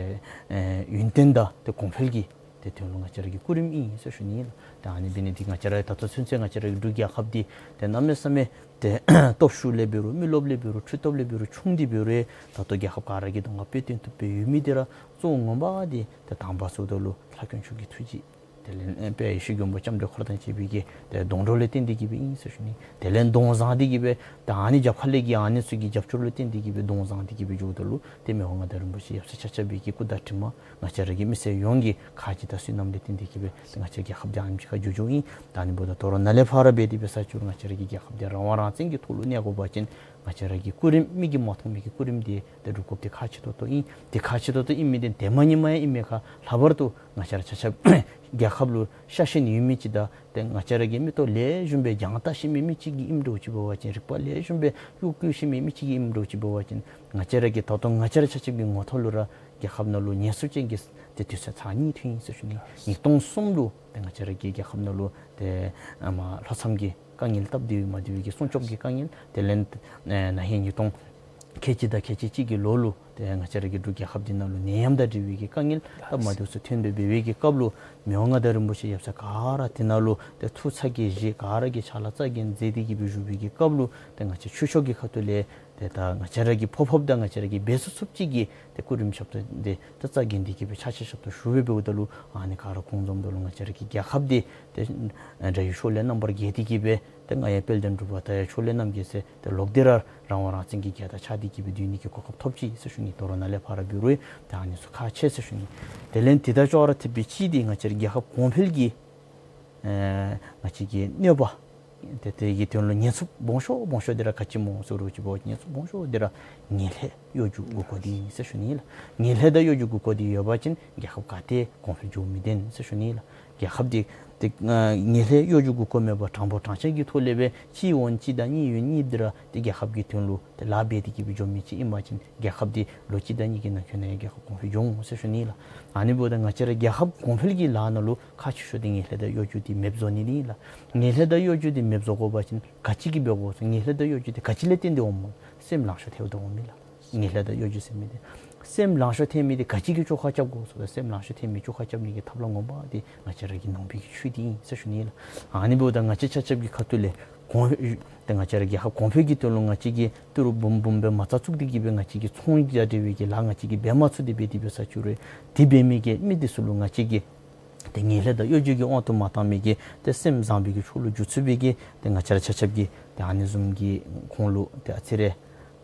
ཨེ་ཡུན་བརྟན་དང་ཏེ་གོང་འཕེལ་གྱི་ཏེ་དོན་ལུ་ང་བཅས་ར་གི་སྐུ་རིམ་ཨིན་ཟེར་ཞུ་ནི་ལགས། ཏེ་ཨ་ནི་འབད་ནི་འདི་ང་བཅས་ར་ད་ལྟོ་ཚུན་ཚོད་ང་བཅས་ར་གི་འབྲུག་རྒྱལ་ཁབ་འདི་ཏེ་གནམ་མེད་ས་མེད་ཏེ་སྟོབས་ཤུགས་ལས་འབད་རུང་མི་རློབས་ལས་འབད་རུང་མཐུ་སྟོབས་ལས་འབད་རུང་ཆུང་སྟེ་འབད་རུང་ད་ལྟོ་རྒྱལ་ཁབ་ག་ར་གིས་གདོང་ཁར་དཔེ་སྟོན་བཏུབ་སྦེ་ཡོད་མི་འདི་ར་གཙོ་བོ་ངོ་མ་འདི་ཏེ་དང་པ་གཙོ་བོ་ད་ལུ་ལྷ་དཀོན་མཆོག་གི་ཐུགས་རྗེ་དེ་ལས་ཨེ་དཔལ་ཡེ་ཤེས་མགོན་པོ་ལྕམ་དྲལ་འཁོར་དང་བཅས་པའི་གི་ཏེ་སྡོང་གྲོགས་ལུ་བརྟེན་ཏེ་གི་སྦེ་ཨིན་ཟེར་ཞུ་ནི། དེ་ལས་གདོང་བཟང་སྟེ་གི་སྦེ་ཏེ་ཨ་ནི་རྒྱབ་ཁ་ལས་ཀྱི་ཨ་ནི་ཚུ་གི་རྒྱབ་སྐྱོར་ལུ་བརྟེན་ཏེ་གི་སྦེ་གདོང་བཟང་སྟེ་གི་སྦེ་འགྱོཝ་ད་ལུ་ཏེ་མི་དབང་མངའ་བདག་རིན་པོ་ཆེ་ཡབ་སྲས་ཆ་ཁྱབ་པའི་གི་སྐུ་དྲིན་མ་ང་བཅས་ར་གི་མི་སེར་ཡོངས་ཀྱི་ཁ་རྗེ་དང་བསོད་ནམས་ལུ་བརྟེན་ཏེ་གི་སྦེ་ཏེ་ང་བཅས་རྒྱལ་ཁབ་འདི་ཨ་ནེམ་ཅིག་ཁར་འགྱོ་འགྱོཝ་ཨིན། ད་ཨ་ནི་འབདཝ་ད་དོ་རུང་ནཱ་ལས་ཕར་འབད་དེ་འབད་ས་ཅིག་རུང་ང་བཅས་ར་གི་རྒྱལ་ཁབ་འདི་རང་དབང་རང་བཙན་གྱི་ཐོག་ལུ་གནས་དགོ་པ་ཅིན་ང་བཅས་ར་གི་སྐུ་རིམ་མིག་གིས་མ་མཐོང་མི་གི་སྐུ་རིམ་འདི་ཏེ་སྒྲུབ་དགོཔ་འདི་ཁག་ཆེ་ཏོག་ཏོ་ཨིན། ཏེ་ཁག་ཆེ་ཏོག་ཏོ་ཨིན་མི་འདི་ཏེ་མ་ནི་མ་ཡང་ཨིན་མས་ཁ། ལྷག་པར་དུ་ང་བཅས་ར་ཆ་ཁྱབ་རྒྱལ་ཁབ་ལུ་ཤ་ཞེན་ཡོད་མི་ཅིག་དང་ཏེ་ང་བཅས་ར་གི་མིག་ཏོ་ལེགས་ཤོམ་སྦེ་རྒྱང་བལྟ་ཤེས་མི་མི་ཅིག་གིས་ཨིནམ་འདྲཝ་ཅིག་འབད་བ་ཅིན་རིག་པ་ལེགས་ཤོམ་སྦེ་གཡོ་སྒྱུ་ཤེས་མི་མི་ཅིག་གིས་ཨིནམ་འདྲཝ་ཅིག་འབད་བ་ཅིན་ང་བཅས་ར་གི་ད་ལྟོ་ང་བཅས་ར་ཆ་ཁྱབ་ཀྱི་ངོ་ཐོག་ལུ་ར་རྒྱལ་ཁབ་ནང་ལུ་ཉེན་ཚབས་ཅན་གྱི་ཏེ་དུས་ཚོད་ཚར་གཉིས་ཐོན་ཡི་ཟེར་ཞུ་ནི། ཉིས་སྟོང་གསུམ་ལུ་ཏེ་ང་བཅས་ར་གི་རྒྱལ་ཁབ་ནང་ལུ་ཏེ་ཨ་མ་ལྷོ་མཚམས་ཀྱི་དཀའ་ངལ་སྟབས་བདེ་བའི་མ་བདེ་བའི་གི་སྲུང་སྐྱོབ་ཀྱི་དཀའ་ངལ། དེ་ལས་ཨེ་ན་ཧིང་ཉིས་སྟོང་ཁལ་གཅིག་དང་ཁལ་གཅིག་གཅིག་གི་ལོ་ལུ་ཏེ་ང་བཅས་ར་གི་འབྲུག་རྒྱལ་ཁབ་འདི་ནང་ལུ་ནད་ཡམས་དང་འབྲེལ་བའི་གི་དཀའ་ངལ་སྟབས་མ་བདེཝ་ཚུ་ཐོན་སྦེ་འབད་བའི་གི་སྐབས་ལུ་མི་དབང་མངའ་བདག་རིན་པོ་ཆེ་ཡབ་སྲས་ག་ར་དེ་ནང་ལུ་ཏེ་ཐུགས་ཚ་གྱང་བཞེས་ག་ར་གིས་ཕྱག་ལཱ་རྩ་འགེངས་མཛད་དེ་གི་སྦེ་བཞུགས་པའི་གི་སྐབས་ལུ་ཏེ་ང་བཅས་ཆོས་ཕྱོགས་ཀྱི་ཁ་ཐུག་ལས་ཏེ་ད་ང་བཅས་ར་གིས་ཕོག་ཕོགཔ་དང་ང་བཅས་ར་གིས་འབད་ཚུགས་ཚུགསཔ་ཅིག་གི་ཏེ་སྐུ་རིམ་ཞབས་ཏོག་འདི་ཏེ་རྩ་འགེངས་ཏེ་གི་སྦེ་ཕྱག་ཕྱིད་ཞབས་ཏོག་ཞུ་སྦེ་འབདཝ་ད་ལུ་ཨ་ནི་ག་ར་གོང་འཛོམས་ད་ལུ་ང་བཅས་ར་གི་རྒྱལ་ཁབ་འདི་ཏེ་ཨ་དགྲ་ཡི་ཕྱོགས་ལས་རྣམ་པར་རྒྱལ་ཏེ་གི་སྦེ་ཏེ་རྔ་ཡབ་དཔལ་ལྡན་འབྲུག་པ་དང་ཡང་ཕྱོགས་ལས་རྣམ་རྒྱལ་ཟེར་ཏེ་ལོག་སྟེ་ར་རང་དབང་རང་བཙན་གྱི་རྒྱལ་དར་འཕྱར་ཏེ་གི་སྦེ་སྡོད་ནི་གི་གོ་སྐབས་ཐོབ་ཅི་ཟེར་ཞུ་ནི། དོ་རུང་ནཱ་ལས་ཕར་འབད་རུང་ཏེ་ཨ་ནི་ཚུ་ཁག་ཆེ་ཟེར་ཞུ་ནི། དེ་ལས་དེ་དང་ཅོག་ར་འཐདཔ་སྦེ་གཅིག་འདི་ང་བཅས་ར་རྒྱལ་ཁབ་གོང་འཕེལ་གྱི་ཨེ་ང་བཅས་ཀྱི་གནོད་པ་ཏེ་དེ་གི་དོན་ལུ་ཉེན་ཚབས་སྦོམ་ཤོས་སྦོམ་ཤོས་འདི་ར་ག་ཅི་སྨོ་ཟེར་རུང་ཅིག་འབད་བ་ཉེན་ཚབས་སྦོམ་ཤོས་འདི་ར་ངན་ལྷད་གཡོ་སྒྱུ་མགུ་སྐོར་འདི་ཨིན་ཟེར་ཞུ་ནི་ལགས། ངན་ལྷད་དང་གཡོ་སྒྱུ་མགུ་སྐོར་འདི་ཡོད་པ་ཅིན་རྒྱལ་ཁབ་ག་ཏེ་གོང་འཕེལ་འགྱོ་མི་བདེན་ཟེར་ཞུ་ནི་ལགས། རྒྱལ་ཁབ་འདི་ཏེ་ཨ་ངན་ལྷད་གཡོ་སྒྱུ་མགུ་སྐོར་མེད་པར་དྲང་པོ་དྲང་བཞག་གི་ཐོག་ལས་སྦེ་གཅིག་འོང་གཅིག་དང་གཉིས་འོང་གཉིས་འདི་ར་ཏེ་རྒྱལ་ཁབ་ཀྱི་དོན་ལུ་ཏེ་ལཱ་འབད་དེ་གི་སྦེ་འགྱོ་མི་ཅིག་ཨིན་པ་ཅིན་རྒྱལ་ཁབ་འདི་ལོ་གཅིག་དང་གཉིས་ཀྱི་ནང་འཁོད་ནང་ཡང་རྒྱལ་ཁབ་གོང་འཕེལ་འགྱོ་འོང་ཟེར་ཞུ་ནི་ལགས། ཨ་ནི་འབདཝ་ད་ང་བཅས་ར་རྒྱལ་ཁབ་གོང་འཕེལ་གྱི་ལཱ་ནང་ལུ་ཁག་ཆེ་ཤོས་འདི་ངན་ལྷད་དང་གཡོ་སྒྱུ་འདི་མེདཔ་བཟོ་ནི་ཨིན་ལགས། ངན་ལྷད་དང་གཡོ་སྒྱུ་འདི་མེདཔ་བཟོ་དགོ་པ་ཅིན་ག་ཅི་གིས་འབད་དགོ་ཟེར་ངན་ལྷད་དང་གཡོ་སྒྱུ་འདི་ག་ཅི་ལས་བརྟེན་ཏེ་འོངམ་སྨོ། སེམས་ལང་ཤོར་ཐལཝ་ད་འོང་མི་ལགས། ངན་ལྷད་དང་གཡོ་སྒྱུ་ཟེར་མི་འདི་སེམས་ལང་ཤོར་ཐལ་མི་འདི་ག་ཅི་གིས་བཅོ་ཁ་རྐྱབ་དགོ་ཟེར་སེམས་ལང་ཤོར་ཐལ་མི་བཅོ་ཁ་རྐྱབ་ནི་གི་ཐབས་ལམ་ངོ་མ་འདི་ང་བཅས་ར་གི་ནང་པའི་གི་ཆོས་འདི་ཨིན་ཟེར་ཞུ་ནི་ལགས། ཨ་ནི་འབདཝ་ད་ང་བཅས་ཆ་ཁྱབ་ཀྱི་ཁ་ཐུག་ལས་ གོང་ཏེ་ང་བཅས་ར་རྒྱལ་ཁབ་གོང་འཕེལ་གྱི་དོན་ལུ་ང་བཅས་ཀྱིས་ཏི་རུ་འབུམ་འབུམ་སྦེ་མ་རྩ་བཙུགས་ཏེ་གི་སྦེ་ང་བཅས་ཀྱིས་ཚོང་རྒྱག་སྟེ་སྦེ་གི་ལཱ་ང་བཅས་ཀྱིས་འབད་མ་ཚུགས་ཏེ་སྦེ་དེ་སྦེ་ས་ཅིག་རུང་དེ་འབད་མི་གི་མི་དེ་ཚུ་ལུ་ང་བཅས་ཀྱིས་ཏེ་ངན་ལྷད་དང་གཡོ་སྒྱུ་གི་དབང་དུ་མ་བཏང་མི་གི་ཏེ་སེམས་བཟང་པོའི་གི་ཕྱོགས་ལུ་འགྱུར་ཚུགས་པའི་གི་ཏེ་ང་བཅས་ར་ཆ་ཁྱབ་ཀྱིས་ཏེ་ཨ་ནི་བཟུམ་གྱི་ཁོང་ལུ་ཏེ་ཨ་ཙི་རེ་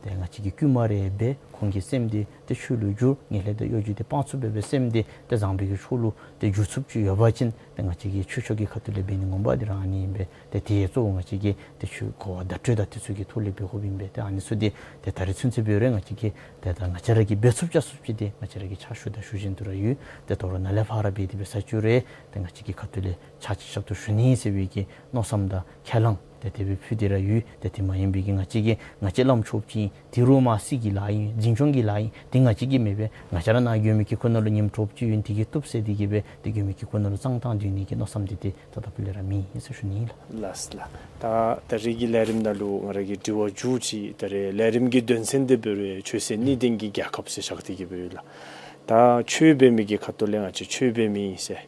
ཏེ་ང་བཅས་ཀྱིས་བསྐུལ་མ་རེ་འབད་ཁོང་གི་སེམས་དེ་ཏེ་ཆོས་ལུ་བསྒྱུར། ངན་ལྷད་དང་གཡོ་སྒྱུ་དེ་སྤང་ཚུགས་པའི་སྦེ་སེམས་དེ་ཏེ་བཟང་པོའི་གི་ཕྱོགས་ལུ་ཏེ་འགྱུར་ཚུགསཔ་ཅིག་ཡོད་པ་ཅིན་ཏེ་ང་བཅས་ཀྱིས་ཆོས་ཕྱོགས་ཀྱི་ཁ་ཐུག་ལས་འབད་ནི་ངོ་མ་འདི་ར་ཨ་ནི་ཨིན་པས། ཏེ་དེ་གཙོ་བོ་ང་བཅས་ཀྱིས་ཏེ་ཆོས་གོ་བ་བརྡ་སྤྲོད་དང་དེ་ཚུ་གི་ཐོག་ལས་འབད་དགོཔ་ཨིན་པས། ཏེ་ཨ་ནི་ཚུ་དེ་ཏེ་ད་རེས་ཚུན་ཚོད་འབད་རུང་ང་བཅས་ཀྱིས་ཏེ་ད་ང་བཅས་ར་གིས་འབད་ཚུགསཔ་ཅ་ཚུགསཔ་ཅིག་དེ་ང་བཅས་ར་གིས་ཕྱག་ཞུ་དང་ཞུ་བཞིན་དུ་ར་ཡོད། ཏེ་དོ་རུང་ནཱ་ལས་ཕར་ར་འབད་དེ་འབད་ས་ཅིག་རུང་ཏེ་ང་བཅས་ཀྱི་ཁ་ཐུག་ལས་ཕྱག་ཅིག་ཞབས་ཏོག་ཞུ་ནི་ཟེར་བའི་གི་མནོ་བསམ་དང་ཁས་བླངས་ཏེ་དེ་སྦེ་ཕུལ་ཏེ་ར་ཡོད། ཏེ་དེ་མ་ཡིན་པའི་གི་ང་བཅས་ཀྱིས་ང་བཅས་བླམ་ཆོསཔ་ཅིག་ཨིན། དེ་རུང་མ་སྲིད་ཀྱི་ལཱ་ཨིན། འཛིན་སྐྱོང་གི་ལཱ་ཨིན། དེ་ང་བཅས་ཀྱིས་མེད་པས། ང་བཅས་ར་ནཱ་མགོན་པོའི་གི་སྐུ་ནང་ལུ་ཉིནམ་དྲོཔ་ཅིག་ཡོད། དེ་གིས་བཏུབ་ཟེར་དེ་གིས་སྦེ་ཏེ་མགོན་པོའི་གི་སྐུ་ནང་ལུ་བརྫངས་བཏང་སྡོད་ནི་གི་མནོ་བསམ་དེ་ཏེ་ད་ལྟོ་ཕུལ་ལས་ར་མེད་ཟེར་ཞུ་ནི་ཨིན་ལགས། ལགས་ལགས། ད་ད་རེས་ཀྱི་ལས་རིམ་ནང་ལུ་ང་ར་གིས་དྲི་བ་མཇུག་ཅིག་ད་རེས་ལས་རིམ་གྱི་དོན་ཚན་དེ་འབད་རུང་ཆོས་སྲིད་གཉིས་ལྡན་གྱི་རྒྱལ་ཁབ་ཟེར་བཞག་སྟེ་གི་འབད་ཡོད་ལགས། ད་ཆོས་འབད་མི་གི་ཁ་ཐུག་ལས་ང་བཅས་ཆོས་འབད་མི་ཨིན་ཟེར།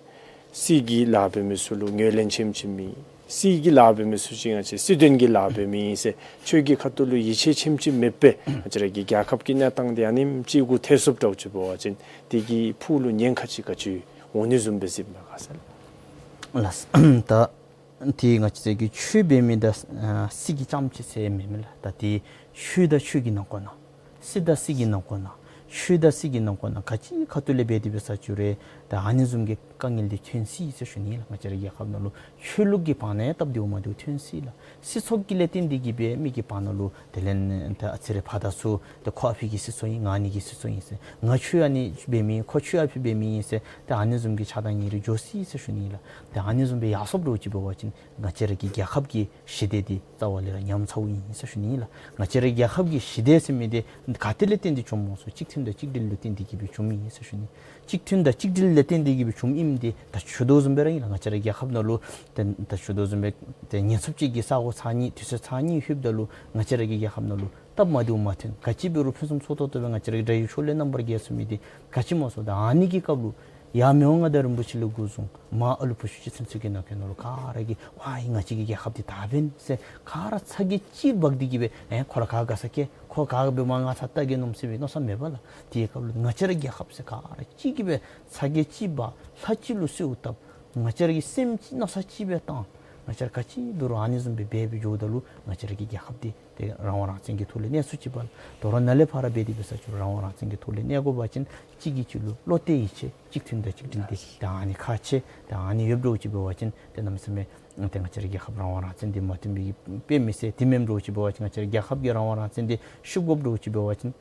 སྲིད་ཀྱི་ལཱ་འབད་མི་ཚུ་ལུ་ངོས་ལེན་ཆེམ་ཆེམ་མེད། སྲིད་ཀྱི་ལཱ་འབད་མི་ཚུ་ཅིག་ང་བཅས་སྲིད་དོན་གྱི་ལཱ་འབད་མི་ཨིན་ཟེར་ཆོས་ཀྱི་ཁ་ཐུག་ལུ་ཡིད་ཆེས་ཆེམ་ཆེམ་མེད་པར་ང་བཅས་ར་གི་རྒྱལ་ཁབ་ཀྱི་གནས་སྟངས་དེ་ཨ་ནེམ་ཅིག་གུ་ཐལ་སོངམ་འདྲཝ་ཅིག་འབད་བ་ཅིན་དེ་གི་ཕུགས་ལུ་ཉེན་ཁ་ཅིག་ག་ཅི་འོང་ནི་བཟུམ་སྦེ་གཟིགསཔ་ག་ཟེར། ལགས། ད་ཏེ་ང་བཅས་ཀྱིས་ཆོས་འབད་མི་དང་ཨ་སྲིད་ཀྱི་རྐྱངམ་གཅིག་ཟེར་མེན་མས་ལགས། ད་ཏེ་ཆོས་དང་ཆོས་ཀྱི་ནང་འཁོད་ནང་སྲིད་དང་སྲིད་ཀྱི་ནང་འཁོད་ནང་ཆོས་དང་སྲིད་ཀྱི་ནང་འཁོད་ནང་ག་ཅི་ཁ་ཐུག་ལས་འབད་དེ་འབད་ས་ཅིག་རུང་ད་ཨ་ནི་བཟུམ་གྱི་དཀའ་ངལ་འདི་ཐོན་སྲིད་ཟེར་ཞུ་ནི་ལགས། ང་བཅས་ར་རྒྱལ་ཁབ་ནང་ལུ་ཆོས་ལུགས་ཀྱི་བར་ན་ཡང་སྟབས་བདེཝ་མ་བདེཝ་ཐོན་སྲིད་ལགས། སྲིད་ཚོགས་ཀྱི་ལས་བརྟེན་ཏེ་གི་སྦེ་མི་གི་བར་ན་ལུ་དེ་ལས་ད་ཨ་ཙི་རེ་ཕར་དང་ཚུར་ཏེ་ཁོ་ཨ་ཕི་གི་སྲིད་ཚོགས་ཨིན། ང་ཨ་ནི་གི་སྲིད་ཚོགས་ཨིན་ཟེར། ང་ཆོས་ཨ་ནི་འབད་མི་ཨིན། ཁོ་ཆོས་ཨ་ཕི་འབད་མི་ཨིན་ཟེར་ཏེ་ཨ་ནི་བཟུམ་གྱི་ཆགས་སྡང་གཉིས་རེ་འགྱོ་སྲིད་ཟེར་ཞུ་ནི་ལགས། ཏེ་ཨ་ནི་བཟུམ་སྦེ་ཡར་སོངམ་འདྲཝ་ཅིག་འབད་བ་ཅིན་ང་བཅས་ར་གི་རྒྱལ་ཁབ་ཀྱི་ཞི་བདེ་འདི་རྩ་བ་ལས་ར་ཉམས་ཚརཝ་ཨིན་ཟེར་ཞུ་ནི་ལགས། ང་བཅས་ར་རྒྱལ་ཁབ་ཀྱི་ཞི་བདེ་ཟེར་མི་འདི་ག་ཏེ་ལས་བརྟེན་ཏེ་བྱུངམ་སྨོ་ཟེར་གཅིག་མཐུན་དང་གཅིག་སྒྲིལ་ལུ་བརྟེན་ཏེ་གི་སྦེ་བྱུངམ་ཨིན་ཟེར་ཞུ་ནི། གཅིག་མཐུན་དང་གཅིག་སྒྲིལ་ལས་བརྟེན་ཏེ་གི་སྦེ་བྱུངམ་ཨིནམ་འདི་ད་ཞུ་དོ་བཟུམ་སྦེ་ར་ཨིན་ལགས། ང་བཅས་ར་རྒྱལ་ཁབ་ནང་ལུ་ཏེ་ད་ཞུ་དོ་བཟུམ་སྦེ་ཏེ་ཉེན་ཚབས་ཅིག་གི་ས་གོ་ཚར་གཉིས་དུས་ཚོད་ཚར་གཉིས་ལྷོདཔ་ད་ལུ་ང་བཅས་ར་གི་རྒྱལ་ཁབ་ནང་ལུ་སྟབས་མ་བདེཝ་མ་ཐོན། ག་ཅི་འབད་རུང་ཕུན་སུམ་ཚོགས་ཏོག་ཏོ་སྦེ་ང་བཅས་ར་གི་དགྲ་ཡི་ཕྱོགས་ལས་རྣམ་པར་རྒྱལ་ཚུགས་མི་འདི་ག་ཅི་སྨོ་ཟེར་ད་ཨ་ནི་གི་སྐབས་ལུ་ཡ་མི་དབང་མངའ་བདག་རིན་པོ་ཆེ་ལས་འགོ་བཟུང་མར་ཨ་ལུ་བུ་ཆུང་ཅིག་ཚུན་ཚོད་ཀྱི་ནང་འཁོད་ནང་ལུ་ག་ར་གིས་ཝའི་ང་བཅས་ཀྱི་རྒྱལ་ཁབ་འདི་དར་བས་ཟེར་ག་ར་ཚ་གྱང་གཅིག་འབག་སྟེ་གི་སྦེ་ཨེ་ཁོ་ར་ག་དགའ་ས་སྐྱེལ། ཁོ་ག་འབད་མ་ང་ཚ་ལྟ་གེ་མནོཝ་ཟེར་བའི་མནོ་བསམ་མེད་པས་ལགས། དེའི་སྐབས་ལུ་ང་བཅས་ར་རྒྱལ་ཁབ་ཟེར་ག་ར་གཅིག་གིས་སྦེ་ཚ་གྱང་གཅིག་འབག་ལྷ་གཅིག་ལུ་གསོལཝ་བཏབ། ང་བཅས་ར་གི་སེམས་ཅིག་མནོ་བསམ་གཅིག་སྦེ་བཏང་། ང་བཅས་ར་ག་ཅི་འབད་རུང་ཨ་ནི་བཟུམ་སྦེ་འབད་སྦེ་འགྱོཝ་ད་ལུ་ང་བཅས་ར་གི་རྒྱལ་ཁབ་འདི་ཏེ་རང་དབང་རང་བཙན་གྱི་ཐོག་ལས་གནས་ཚུགས་ཅི་པ་ལགས། དོ་རུང་ནཱ་ལས་ཕར་ར་འབད་དེ་འབད་ས་ཅིག་རུང་རང་དབང་རང་བཙན་གྱི་ཐོག་ལས་གནས་དགོ་པ་ཅིན་གཅིག་གིས་གཅིག་ལུ་བློ་གཏད་ཡིད་ཆེས་གཅིག་མཐུན་དང་གཅིག་སྒྲིལ་འདི་ཏེ་ཨ་ནི་ཁག་ཆེ། ཏེ་ཨ་ནི་ཡོདཔ་འདྲཝ་ཅིག་འབད་བ་ཅིན་ཏེ་གནམ་མེད་ས་མེད་ཏེ་ང་བཅས་ར་རྒྱལ་ཁབ་རང་དབང་རང་བཙན་འདི་མ་ཐོན་པའི་དཔེ་མི་སྲིད། དེ་མེནམ་འདྲཝ་ཅིག་འབད་བ་ཅིན་ང་བཅས་ར་རྒྱལ་ཁབ་ཀྱི་རང་དབང་རང་བཙན་འདི་ཤུབ་དགོཔ་འདྲཝ་ཅིག་འབད་བ་ཅིན་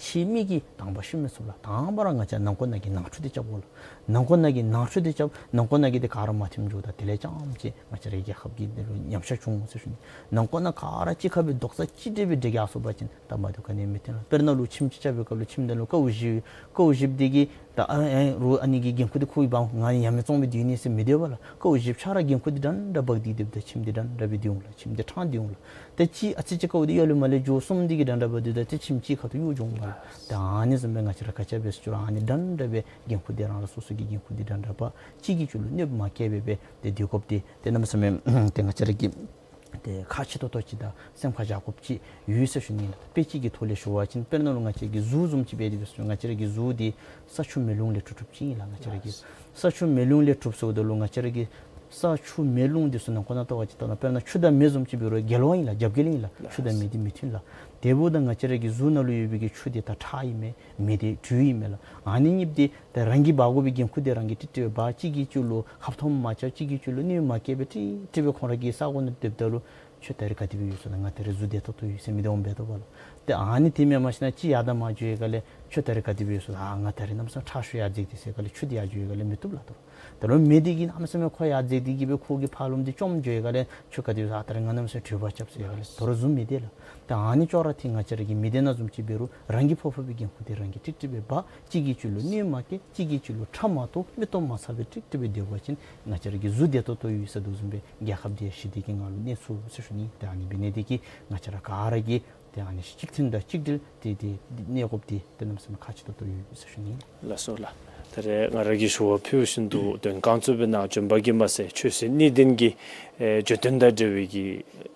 ཕྱི་མི་གིས་དང་པ་ཤུབ་མི་ཚུགས་ལགས། དང་པ་ར་ང་བཅས་ནང་འཁོད་ནང་གི་ནང་འཁྲུག་འདི་རྐྱབ་དགོ་ལགས། ནང་འཁོད་ནང་གི་ནང་འཁྲུག་འདི་རྐྱབ། ནང་འཁོད་ནང་གི་འདི་ག་ར་མ་མཐུནམ་འགྱོཝ་ད་དེ་ལས་རྐྱངམ་ཅིག་ང་བཅས་ར་རྒྱལ་ཁབ་ཀྱི་འདི་ལུ་ཉམས་ཆག་འབྱུང་འོང་ཟེར་ཞུ་ནི། ནང་འཁོད་ནང་ག་ར་གཅིག་ཁར་སྦེ་རྡོག་རྩ་གཅིག་སྒྲིལ་སྦེ་འདྲེས་ཀྱི་ཡར་སོང་པ་ཅིན་སྟབས་མ་བདེཝ་ག་ནི་ཡང་མི་ཐོན་ལགས། དཔེར་ན་ལུ་ཁྱིམ་ཅིག་རྐྱབ་པའི་སྐབས་ལུ་ཁྱིམ་འདི་ལུ་ཀཝ་བཞི་ཀཝ་བཞི་འདི་གིས་ད་ཨ་ཨེ་རོགས་ཨ་ནི་གི་འགན་ཁུར་འདི་ཁོ་གིས་འབག་འོང་། ང་ཡང་མེད་བཙོང་སྦེ་སྡོད་ནི་ཟེར་མི་སྡོད་པས་ལགས། ཀཝ་བཞི་ཆ་ར་འགན་ཁུར་འདི་འདྲན་འདྲ་འབག་སྟེ་སྡོདཔ་ད་ཁྱིམ་འདི་འདྲན་འདྲ་སྦེ་སྡོད་འོང་ལགས། ཁྱིམ་འདི་ཕྲང་སྟེ་འོང་ལགས། ཏེ་གཅིག་ཨ་ཙི་ཅིག་ཀཝ་འདི་གཡོ་ལེ་མ་ལེ་འགྱོ་སོངམ་འདི་གིས་འདྲན་འདྲ་འབག་སྡོདཔ་ད་ཏེ་ཁྱིམ་གཅིག་ཁ་ཐུག་གཡོ་འགྱོ་འོང་ལགས། ཏེ་ཨ་ནི་བཟུམ་སྦེ་ང་བཅས་ར་ག་ཅི་འབད་ཟེར་ཅི་རུང་ཨ་ནི་འདྲན་འདྲ་སྦེ་འགན་ཁུར་འདི་རང་རང་སོ་སོ་གི་འགན་ཁུར་འདི་འདྲན་འདྲ་འབག་གཅིག་གིས་གཅིག་ལུ་གནོདཔ་མ་བཀལ་བར་སྦེ་ཏེ་སྡོད་དགོཔ་འདི་ཏེ་གནམ་མེད་ས་མེད་ཏེ་ང་བཅས་ར་གི་ཏེ་ཁག་ཆེ་ཏོག་ཏོ་ཅིག་དང་སེམས་ཁར་བཞག་དགོཔ་ཅིག་ཡོད་ཟེར་ཞུ་ནི་ལགས། དཔེ་ཅིག་གི་ཐོག་ལས་ཞུ་བ་ཅིན་དཔེར་ན་ལུ་ང་བཅས་ཀྱི་གཟུགས་བཟུམ་ཅིག་འབད་དེ་འབད་སོང་ང་བཅས་ར་གི་གཟུགས་འདི་ས་ཆུ་མེ་རླུང་ལས་གྲུབ་གྲུབཔ་ཅིག་ཨིན་ལགས། ང་བཅས་ར་གི་ས་ཆུ་མེ་རླུང་ལས་གྲུབ་སོངམ་ད་ལུ་ང་བཅས་ར་གི་ས་ཆུ་མེ་རླུང་འདི་ཚུ་ནང་འཁོད་ནང་ལྟ་བ་ཅིན་ད་ལྟོ་དཔེར་ན་ཆུ་དང་མེ་བཟུམ་ཅིག་འབད་རུང་རྒྱལ་བ་ཨིན་ལགས། རྒྱབ་འགལ་ཨིན་ལགས། ཆུ་དང་མེ་འདི་མི་མཐུན་ལགས། དེ་འབདཝ་ད་ང་བཅས་ར་གི་གཟུགས་ནང་ལུ་ཡོད་པའི་གི་ཆུ་འདི་ད་ཁྲག་ཨིན་མས། མེ་འདི་དྲོད་ཨིན་མས་ལགས། ཨ་ནི་གཉིསཔོ་འདི་ད་རང་གིས་འབག་དགོ་པའི་འགན་ཁུར་འདི་རང་གིས་ཀྲིག་ཀྲི་སྦེ་འབག། གཅིག་གིས་གཅིག་ལུ་ཧབ་ཐོམ་མ་རྐྱབ། གཅིག་གིས་གཅིག་ལུ་གནོདཔ་མ་བཀལ་བར་ཀྲིག་ཀྲི་སྦེ་ཁོང་ར་གི་ས་གོ་ནང་སྡོདཔ་ད་ལུ་ཁྱོད་ད་རེས་ག་དེ་སྦེ་ཡོད་སོང་ན་ང་ད་རེས་གཟུགས་བདེ་ཏོག་ཏོ་ཡོད་ཟེར་མི་འདི་འོང་འབད་དོ་བ་ལགས། ཏེ་ཨ་ནི་དེ་མེན་མ་གཞི་ན་གཅིག་ཡར་དང་མར་འགྱོ་བའི་སྒང་ལས་ཁྱོད་ད་རེས་ག་དེ་སྦེ་ཡོད་སོང་ན་ཨ་ང་ད་རེས་གནམ་མེད་ས་མེད་ཁྲག་ཤུགས་ཡར་འཛེགས་ཏེ་ཟེར་སྒང་ལས་ཆུ་འདི་ཡར་འགྱོ་བའི་སྒང་ལས་མི་བཏུབ་ལགས། ད་ད་རུང་མེ་འདི་གིས་གནམ་མེད་ས་མེད་ཁོ་ཡར་འཛེགས་ཏེ་གི་སྦེ་ཁོ་གི་ཕར་ལོགས་འདི་བཅོམ་འགྱོ་བའི་སྒང་ལས་ཁྱོད་ག་དེ་སྦེ་ཡོད་སོང་ཨ་ད་རེས་ང་གནམ་མེད་ས་མེད་དྲོད་འབབ་རྐྱབ་ཟེར་སྒང་ལས་ད་རུང་གཟུགས་མི་བདེ་ལགས། ད་ཨ་ནི་ཅོག་ར་འཐད་ང་བཅས་ར་གི་མི་སྡེ་ནང་བཟུམ་ཅིག་འབད་རུང་རང་གིས་ཕོག་ཕོག་པའི་འགན་ཁུར་འདི་རང་གིས་ཀྲིག་ཀྲི་སྦེ་འབག། གཅིག་གིས་གཅིག་ལུ་གནོདཔ་མ་བཀལ། གཅིག་གིས་གཅིག་ལུ་ཁྲག་མ་གཏོར། མིག་ཏོ་མ་འཚབ་པར་ཀྲིག་ཀྲི་སྦེ་སྡོད་པ་ཅིན་ང་བཅས་ར་གི་གཟུགས་བདེ་ཏོག་ཏོ་ཡོད་ཟེར་དོ་བཟུམ་སྦེ་རྒྱལ་ཁབ་འདི་ཞི་བདེ་གི་ངང་ལུ་གནས་ཚུགས་ཟེར་ཞུ་ནི། ཏེ་ཨ་ནི་འབད་ནི་འདི་གིས་ང་བཅས་ར་ག་ར་གིས་ཏེ་ཨ་ནི་གཅིག་མཐུན་དང་གཅིག་སྒྲིལ་ཏེ་ཏེ་གནས་དགོཔ་འདི་ཏེ་གནམ་མེད་ས་མེད་ཁག་ཆེ་ཏོག་ཏོ་ཡོད་ཟེར་ཞུ་ནི། ལགས་སོ་ལགས། ད་རེས་ང་ར་གིས་ཞུ་བ་ཕུལ་བཞིན་དུ་དོན་ཁང་ཚུ་སྦེ་ནཱ་བྱོན་པ་གིས་མ་ཚད་ཆོས་སྲིད་གཉིས་ལྡན་གྱི་ཨེ་བརྗོད་དོན་དང་འབྲེལ་བའི་གི་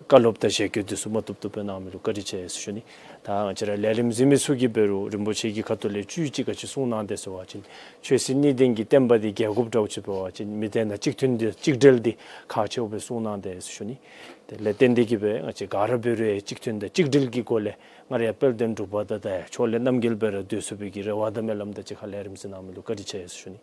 བཀའ་སློབ་དང་ཞལ་བཀོད་འདི་ཚུ་མ་བཏུབ་བཏུབ་སྦེ་གནང་མི་ལུ་བཀའ་དྲིན་ཆེ་ཟེར་ཞུ་ནི། ད་ང་བཅས་ར་ལས་རིམ་གཟིགས་མི་ཚུ་གིས་འབད་རུང་རིན་པོ་ཆེ་གི་ཁ་ཐུག་ལས་བཅུད་ཅིག་ག་ཅི་གསུངས་གནང་དེས་ཟེར་བ་ཅིན་ཆོས་སྲིད་གཉིས་ལྡན་གྱི་བསྟན་པ་འདི་རྒྱལ་དགོཔ་འདྲཝ་ཅིག་འབད་བ་ཅིན་མི་སྡེ་ནང་གཅིག་མཐུན་འདི་གཅིག་སྒྲིལ་འདི་ཁག་ཆེཝ་སྦེ་གསུངས་གནང་དེས་ཟེར་ཞུ་ནི། དེ་ལས་བརྟེན་ཏེ་གིས་སྦེ་ང་བཅས་ག་ར་འབད་རུང་ཡང་གཅིག་མཐུན་དང་གཅིག་སྒྲིལ་གྱི་སྒོ་ལས་སྔར་ཡང་དཔལ་ལྡན་འབྲུག་པ་དང་ད་ཡང་ཕྱོགས་ལས་རྣམ་རྒྱལ་སྦེ་ར་སྡོད་ཚུགས་པའི་གི་རེ་བ་དང་སྨོན་ལམ་དང་གཅིག་ཁར་ལས་རིམ་གཟིགས་གནང་མི་ལུ་བཀའ་དྲིན་ཆེ་ཟེར་ཞུ་ནི།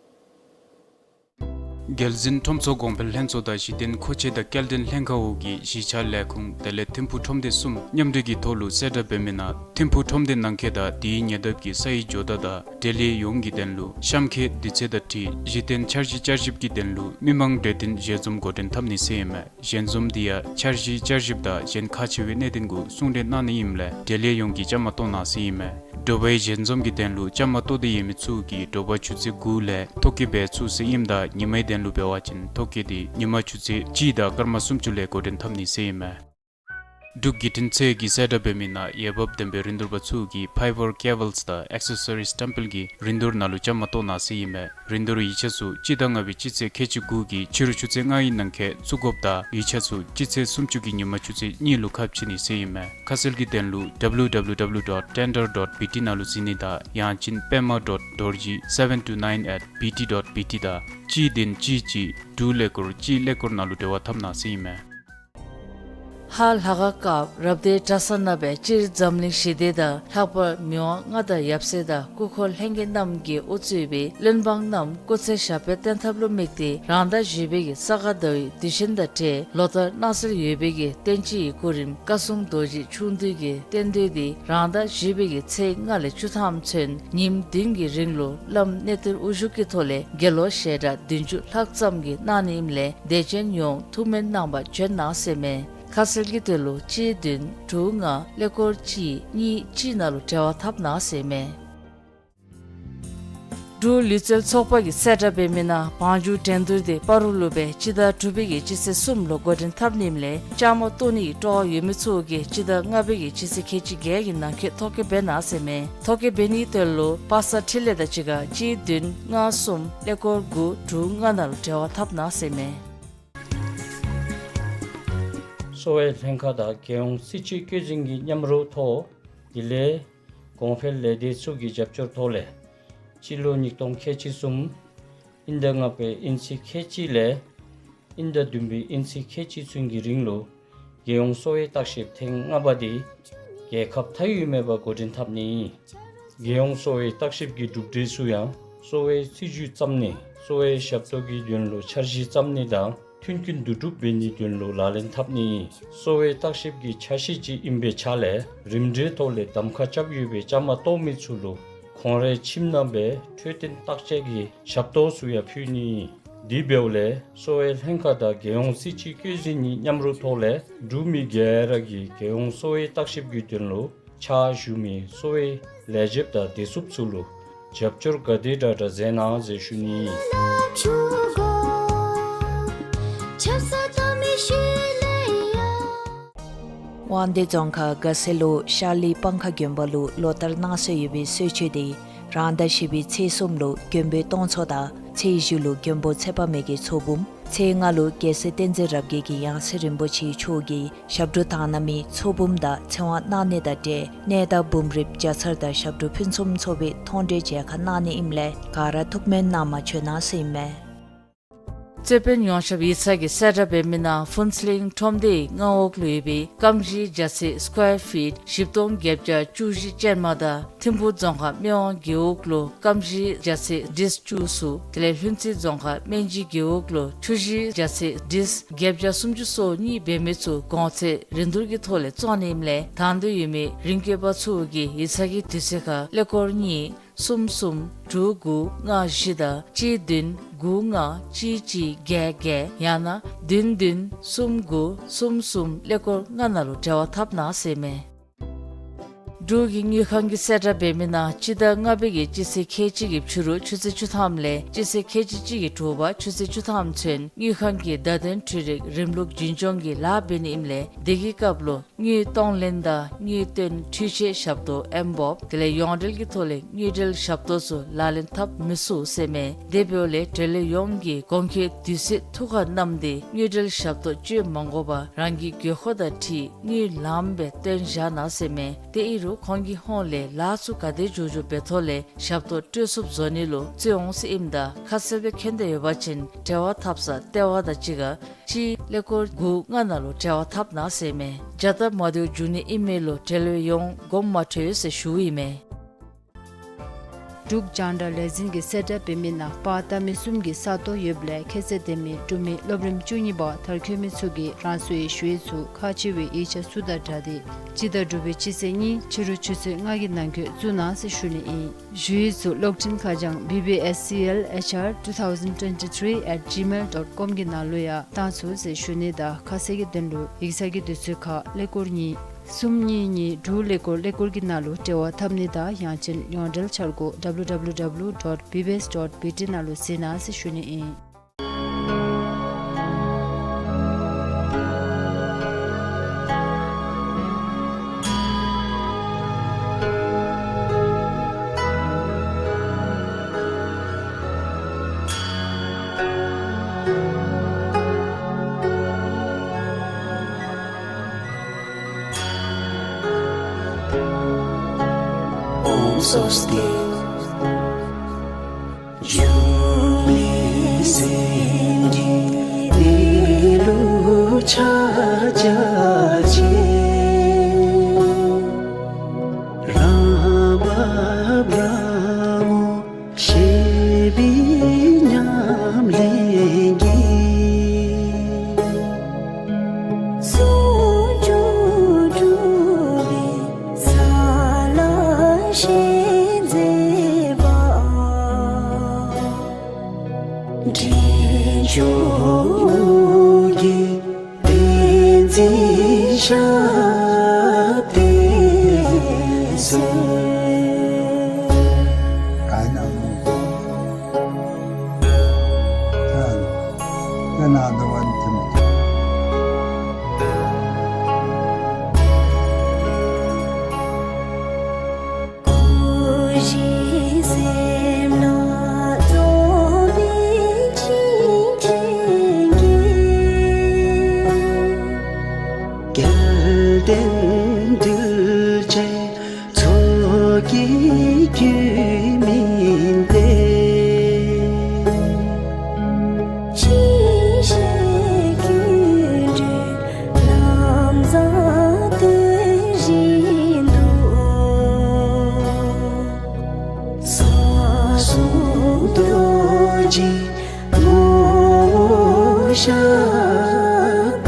རྒྱལ་གཞུང་ཁྲོམ་ཚོགས་གོང་འཕེལ་ལྷན་ཚོགས་དང་གཞི་རྟེན་མཁོ་ཆས་དང་སྐྱེལ་འདྲེན་ལྷན་ཁག་འོག་གི་གཞིས་ཆགས་ལས་ཁུངས་དེ་ལས་ཐིམ་ཕུག་ཁྲོམ་སྡེ་གསུམ་མཉམ་འབྲེལ་གྱི་ཐོག་ལུ་གསལ་བསྒྲགས་འབད་མི་ནང་ཐིམ་ཕུག་ཁྲོམ་སྡེ་ནང་འཁོད་དང་དེའི་ཉེ་འདབས་ཀྱི་ས་ཡི་ཇོ་བདག་དང་འབྲེལ་ཡོད་ཡོངས་ཀྱི་དོན་ལུ་གཤམ་འཁོད་དུས་ཚོད་དང་འཁྲིལ་གཞི་རྟེན་འཆར་གཞི་བསྐྱར་ཞིབ་ཀྱི་དོན་ལུ་མི་མང་གྲོས་བསྟུན་ཞལ་འཛོམས་འགོ་འདྲེན་འཐབ་ནི་ཟེར་ཨིན་མས། ཞལ་འཛོམས་འདི་ཡང་འཆར་གཞི་བསྐྱར་ཞིབ་དང་གཞན་ཁག་ཆེ་བའི་གནད་དོན་གུ་གསུང་གྲོས་གནང་ནི་ཨིནམ་ལས་འབྲེལ་ཡོད་ཡོངས་ཀྱིས་བཅའ་མར་གཏོགས་གནང་ཟེར་ཨིན་མས། དྲོ་པའི་ཞལ་འཛོམས་ཀྱི་དོན་ལུ་བཅའ་མར་གཏོགས་ཏེ་ཡོད་མི་ཚུ་གིས་དྲོ་པ་ཆུ་ཚོད་དགུ་ལས་ཐོ་བཀོད་འབད་ཚུགས་ཟེར་ཨིནམ་ད་ཉིན་མའི་དོན་ལུ་འབད་བ་ཅིན་ཐོ་བཀོད་འདི་ཉིན་མ་ཆུ་ཚོད་གཅིག་དང་སྐར་མ་སུམ་ཅུ་ལས་འགོ་འདྲེན་འཐབ་ནི་ཟེར་ཨིན་མས། འབྲུག་བརྒྱུད་འཕྲིན་ཚད་ཀྱིས་གསལ་བསྒྲགས་འབད་མི་ནང་འོས་འབབ་ལྡན་པའི་རིན་བསྡུར་པ་ཚུ་གིས་Fiber Cables དང་Accessories བཀྲམ་སྤེལ་གྱི་རིན་བསྡུར་ནང་ལུ་བཅའ་མར་གཏོགས་གནང་ཟེར་ཨིན་མས། རིན་བསྡུར་ཡིག་ཆ་ཚུ་སྤྱི་ཟླ་ལྔ་པའི་སྤྱི་ཚེས་ཁལ་གཅིག་དགུ་གི་ཕྱི་རུ་ཆུ་ཚོད་ལྔའི་ནང་འཁོད་བཙུགས་དགོཔ་དང་ཡིག་ཆ་ཚུ་སྤྱི་ཚེས་སུམ་ཅུ་གི་ཉིན་མ་ཆུ་ཚོད་གཉིས་ལུ་ཁ་ཕྱེ་ནི་ཟེར་ཨིན་མས། ཁ་གསལ་གྱི་དོན་ལུ་W W W dot tender dot B T ནང་ལུ་གཟིགས་ནི་དང་ཡང་ཅིན་པདྨ་dot dorji seven two nine at B T dot B T དང་གཅིག་བདུན་གཅིག་གཅིག་དྲུག་ཀླད་ཀོར་གཅིག་ཀླད་ཀོར་ནང་ལུ་འབྲེལ་བ་འཐབ་གནང་ཟེར་ཨིན་མས། ཧཱ་ལྷ་ཁང་སྐབས་རབ་སྡེའི་གྲྭ་ཚང་རྣམ་པས་སྤྱིར་འཛམ་གླིང་ཞི་བདེ་དང་ལྷག་པར་མི་དབང་མངའ་བདག་ཡབ་སྲས་དང་སྐུ་འཁོར་ལྷན་རྒྱས་རྣམས་ཀྱིས་དབུ་གཙོས་པའི་བློན་འབངས་རྣམས་སྐུ་ཚེ་ཞབས་པད་བརྟན་ཐབས་ལུ་དམིགས་ཏེ་རང་ཟླ་བཞི་པའི་གི་ས་ག་ཟླ་བའི་དུས་ཆེན་དང་འབྲེལ་ལོ་ལྟར་གནང་སྲོལ་ཡོད་པའི་གི་བསྟན་སྤྱི་ཡི་སྐུ་རིམ་བཀའ་སྲུང་རྡོ་རྗེ་ཆུང་བསྡུས་ཀྱི་རྟེན་འབྲེལ་འདི་རང་ཟླ་བཞི་པའི་གི་ཚེས་ལྔ་ལས་བཅུ་ཐམ་ཚུན་ཉིནམ་བདུན་གྱི་རིང་ལུ་བླམ་གནས་བརྟན་དབུ་བཞུགས་ཀྱི་ཐོག་ལས་དགེ་སློང་ཞལ་གྲངས་བདུན་ཅུ་ལྷག་ཙམ་གྱིས་གནང་ནི་ཨིནམ་ལས་དད་ཅན་ཡོངས་ཐུགས་སྨོན་གནང་བར་བྱོན་གནང་ཟེར་མས། ཁ་གསལ་གྱི་དོན་ལུ་གཅིག་བདུན་དྲུག་ལྔ་ཀླད་ཀོར་གཅིག་གཉིས་གཅིག་ནང་ལུ་འབྲེལ་བ་འཐབ་གནང་ཟེར་མས། འབྲུག་ལུས་རྩལ་ཚོགས་པ་གིས་གསལ་བསྒྲགས་འབད་མི་ནང་བང་རྒྱུག་འགྲན་བསྡུར་འདི་སྤ་རོ་ལུ་སྦེ་སྤྱི་ཟླ་དྲུག་པའི་གི་སྤྱི་ཚེས་གསུམ་ལུ་འགོ་འདྲེན་འཐབ་ནི་ཨིནམ་ལས་བཅའ་མར་གཏོགས་ནི་གི་སྤྲོ་བ་ཡོད་མི་ཚུ་གིས་སྤྱི་ཟླ་ལྔ་པའི་གི་སྤྱི་ཚེས་ཁལ་གཅིག་བརྒྱད་ཀྱི་ནང་འཁོད་ཐོ་བཀོད་འབད་གནང་ཟེར་མས། ཐོ་བཀོད་འབད་ནིའི་དོན་ལུ་པ་སངས་འཕྲིན་ལས་དང་གཅིག་ཁར་གཅིག་བདུན་ལྔ་གསུམ་ཀླད་ཀོར་དགུ་དྲུག་ལྔ་ནང་ལུ་འབྲེལ་བ་འཐབ་གནང་ཟེར་མས། གསོ་བའི་ལྷན་ཁག་དང་རྒྱལ་ཡོངས་སྲིད་སྤྱི་བསྐྱོད་འཛིན་གྱི་མཉམ་རོགས་ཐོག་དེ་ལས་གོང་འཕེལ་ལས་སྡེ་ཚུ་གི་རྒྱབ་སྐྱོར་ཐོག་ལས་སྤྱི་ལོ་ཉིས་སྟོང་ཁལ་གཅིག་གསུམ་དབྱིན་ཟླ་ལྔ་པའི་དབྱིན་ཚེས་ཁལ་གཅིག་ལས་དབྱིན་ཟླ་བདུན་པའི་དབྱིན་ཚེས་ཁལ་གཅིག་ཚུན་གྱི་རིང་ལུ་རྒྱལ་ཡོངས་གསོ་བའི་བརྟག་ཞིབ་ཐེངས་ལྔ་པ་འདི་རྒྱལ་ཁབ་མཐའ་དབུས་མེད་པར་འགོ་འདྲེན་འཐབ་ནི། རྒྱལ་ཡོངས་གསོ་བའི་བརྟག་ཞིབ་ཀྱི་གྲུབ་འབྲས་ཚུ་ཡང་གསོ་བའི་སྲིད་བྱུས་བརྩམ་ནི་གསོ་བའི་ཞབས་ཏོག་གི་དོན་ལུ་འཆར་གཞི་བརྩམ་ནི་དང་མཐུན་རྐྱེན་བསྡུ་སྒྲུབ་འབད་ནིའི་དོན་ལུ་ལག་ལེན་འཐབ་ནི། གསོ་བའི་བརྟག་ཞིབ་ཀྱི་ཆ་ཤས་ཅིག་ཨིན་པའི་ཆ་ལས་རིམ་གྲོའི་ཐོག་ལས་གདམ་ཁ་རྐྱབ་ཡོད་པའི་བཅའ་མར་གཏོགས་མི་ཚུ་ལུ་ཁོང་རའི་ཁྱིམ་ནང་སྦེ་འཕྲོད་བསྟེན་བརྟག་དཔྱད་ཀྱི་ཞབས་ཏོག་ཚུ་ཡང་ཕུལ་ནི། དེ་འབདཝ་ལས་གསོ་བའི་ལྷན་ཁག་དང་རྒྱལ་ཡོངས་སྲིད་སྤྱི་བསྐྱོད་འཛིན་གྱི་མཉམ་རོགས་ཐོག་ལས་འབྲུག་མི་ག་ར་གིས་རྒྱལ་ཡོངས་གསོ་བའི་བརྟག་ཞིབ་ཀྱི་དོན་ལུ་ཕྱག་ཞུ་མི་གསོ་བའི་ལས་བྱེདཔ་དང་བདེ་སྲུངཔ་ཚུ་ལུ་རྒྱབ་སྐྱོར་ག་དེ་དྲག་དྲག་མཛད་གནང་ཟེར་ཞུ་ནི། དབང་འདུས་རྫོང་ཁག་དགའ་སེ་ལུ་ཤར་ལི་སྤང་ཁ་དགོན་པ་ལུ་ལོ་ལྟར་གནང་སྲོལ་ཡོད་པའི་གསོལ་མཆོད་འདི་རང་ཟླ་བཞི་པའི་ཚེས་གསུམ་ལུ་མགོན་པོའི་སྟོང་ཚོགས་དང་ཚེས་བཞི་ལུ་མགོན་པོ་ཚེ་དཔག་མེད་ཀྱི་ཚོགས་འབུམ། ཚེས་ལྔ་ལུ་རྒྱལ་སྲས་བསྟན་འཛིན་རབ་རྒྱས་ཀྱི་ཡང་སྲིད་རིན་པོ་ཆེ་མཆོག་གིས་ཞབས་དྲུང་དག་སྣང་མའི་ཚོགས་འབུམ་དང་ཚེ་དབང་གནང་ནི་དང་འབྲེལ་གནས་བདག་འབུམ་རིམ་བརྒྱ་ཚར་དང་ཞབས་དྲུང་ཕུན་སུམ་ཚོགས་པའི་མཐོང་གྲོལ་མཇལ་ཁ་གནང་ནི་ཨིནམ་ལས་ག་ར་ཐུགས་སྨོན་གནང་མ་བྱོན་གནང་ཟེར་ཨིན་མས། རྩོད་དཔོན་ཡོངས་ཁྱབ་ཡིག་ཚང་གིས་གསལ་བསྒྲགས་འབད་མི་ནང་ཕུན་ཚོགས་གླིང་ཁྲོམ་སྡེའི་མངའ་འོག་ལུ་ཡོད་པའི་སྐམ་ཞིང་རྒྱ་ཚད་སི་ཀོར་ཕིཊ་བཞི་སྟོང་བརྒྱད་བརྒྱ་བཅུ་བཞི་ཅན་མ་དང་ཐིམ་ཕུ་རྫོང་ཁག་སྨད་ཝང་རྒེད་འོག་ལུ་སྐམ་ཞིང་རྒྱ་ཚད་ཌིས་བཅུ་གསུམ། དེ་ལས་ལྷུན་རྩེ་རྫོང་ཁག་སྨན་སྦྱིས་རྒེད་འོག་ལུ་ཆུ་ཞིང་རྒྱ་ཚད་ཌིས་བརྒྱད་བརྒྱ་སུམ་ཅུ་སོ་གཉིས་འབད་མི་ཚུ་གོང་ཚད་རིན་བསྡུར་གྱི་ཐོག་ལས་བཙོང་ནི་ཨིནམ་ལས་དང་འདོད་ཡོད་མི་རིན་བཀོད་པ་ཚུ་གིས་ཡིག་ཚང་གི་དུས་ཚོད་ཁར་ཀླད་ཀོར་གཉིས་གསུམ་གསུམ་དྲུག་དགུ་ལྔ་བཞི་དང་གཅིག་བདུན་དགུ་ལྔ་གཅིག་གཅིག་བརྒྱད་བརྒྱད་ཡང་ན་བདུན་བདུན་གསུམ་དགུ་གསུམ་གསུམ་ཀླད་ཀོར་ལྔ་ནང་ལུ་འབྲེལ་བ་འཐབ་གནང་ཟེར་ཨིན་མས། འབྲུག་གི་དངུལ་ཁང་གིས་གསལ་བསྒྲགས་འབད་མི་ནང་སྤྱི་ཟླ་ལྔ་པའི་གི་སྤྱི་ཚེས་ཁལ་གཅིག་གི་ཕྱི་རུ་ཆུ་ཚོད་བཅུ་ཐམ་ལས་སྤྱི་ཚེས་ཁལ་གཅིག་གཅིག་གི་དྲོ་པ་ཆུ་ཚོད་བཅུ་ཐམ་ཚུན་དངུལ་ཁང་གི་བརྡ་དོན་འཕྲུལ་རིག་རིམ་ལུགས་རྒྱུན་སྐྱོང་གི་ལཱ་འབད་ནི་ཨིནམ་ལས་དེ་གི་སྐབས་ལུ་དངུལ་གཏོང་ལེན་དང་དངུལ་བཏོན་འཕྲུལ་ཆས་ཞབས་ཏོག་ཨེམ་བོབ་དེ་ལས་ཡོངས་འབྲེལ་གྱི་ཐོག་ལས་དངུལ་འབྲེལ་ཞབས་ཏོག་ཚུ་ལག་ལེན་འཐབ་མི་ཚུགས་ཟེར་མས། དེ་འབདཝ་ལས་འབྲེལ་ཡོད་ཡོངས་ཀྱིས་གོང་འཁོད་དུས་ཚོད་ཐུག་ཁར་བསྣམས་ཏེ་དངུལ་འབྲེལ་ཞབས་ཏོག་སྤྱོད་མ་དགོ་པར་རང་གི་དགོས་མཁོ་དང་འཁྲིལ་དངུལ་ལངམ་སྦེ་བཏོན་བཞག་གནང་ཟེར་མས། དེ་ཨིན་རུང་ཁོང་གི་ཧོངས་ལས་ལཱ་ཚུ་ག་དེ་མགྱོགས་མགྱོགས་འབད་ཐོག་ལས་ཞབས་ཏོག་སྤྲོད་ཚུགསཔ་བཟོ་ནི་ལུ་བརྩོན་འོང་ཟེར་ཨིནམ་ད་ཁ་གསལ་སྦེ་མཁྱེན་འདོད་ཡོད་པ་ཅིན་འབྲེལ་བ་འཐབ་ས་ལྟེ་བ་དང་གཅིག་ཁར་ཁྲི་ཀླད་ཀོར་དགུ་ལྔ་ནང་ལུ་འབྲེལ་བ་འཐབ་གནང་ཟེར་མས། བྱ་སྟབས་མ་བདེཝ་འབྱུང་ནི་ཨིན་མས་ལོ། འབྲེལ་ཡོད་ཡོངས་དགོངསམ་མ་ཁྲེལ་ཟེར་ཞུཝ་ཨིན་མས། འབྲུག་རྒྱང་བསྒྲགས་ལས་འཛིན་གྱིས་གསལ་བསྒྲགས་འབད་མི་ནང་པར་བཏབ་མི་གསུམ་གྱི་ས་སྟོང་ཡོདཔ་ལས་ཁྱད་ཚད་ལྡན་མི་འབྲུག་མི་སློབ་རིམ་བཅུ་གཉིས་པ་མཐར་འཁྱོལ་མི་ཚུ་གིས་རང་སོའི་ཞུ་ཡིག་ཚུ་ཁག་ཆེ་བའི་ཡིག་ཆ་ཚུ་དང་སྦྲགས་ཏེ་སྤྱི་ཟླ་དྲུག་པའི་སྤྱི་ཚེས་གཉིས་ཕྱི་རུ་ཆུ་ཚོད་ལྔ་གི་ནང་འཁོད་བཙུགས་གནང་ཟེར་ཞུ་ནི་ཨིན། ཞུ་ཡིག་ཚུ་གློག་འཕྲིན་ཁ་བྱང་B B S C L H R two thousand twenty-three at gmail dot com གི་ནང་ལུ་ཡང་བཏང་ཚུགས་ཟེར་ཞུ་ནི་དང་ཁ་གསལ་གྱི་དོན་ལུ་ཡིག་ཚང་གི་དུས་ཚོད་ཁར་ཀླད་ཀོར་གཉིས་གསུམ་གཉིས་གཉིས་དྲུག་ཀླད་ཀོར་ཀླད་ཀོར་གྱི་ནང་ལུ་འབྲེལ་བ་འཐབ་ནི་དང་ཡང་ཅིན་ཡོངས་འབྲེལ་འཆར་སྒོ W W W dot B B S dot B T ནང་ལུ་གཟིགས་གནང་ཟེར་ཞུ་ནི་ཨིན། ཨོཾ་སྭ་སྟི། འབྱུང་གནས་སེམས་ཀྱི་གནས་ལུགས་ཕྱག་རྒྱ་ཆེ། རང་བབས་རང་ངོ་ཤེས་པའི་ཉམས་ལེན་གྱིས། ཟུང་འཇུག་སྒྲུབ་པའི་ས་ལ་ཞེན་མཛད་པ། འབྲས་ལྗོངས་ཀྱི་བསྟན་འཛིན་ཞབས་བརྟན་ཟེར། སྐུ་བཞི་སེམས་ལ་རྫོགས་པའི་བྱིན་ཅན་གྱིས། སྐལ་ལྡན་གདུལ་བྱའི་ཚོགས་ཀྱི་རྒྱུད་སྨིན་ཏེ། འཆི་བྱེད་ཀུན་འདུལ་ལམ་བཟང་སྟོན་བཞིན་དུ། ས་གསུམ་རྡོ་རྗེ་ངོ་བོ་ཞབས་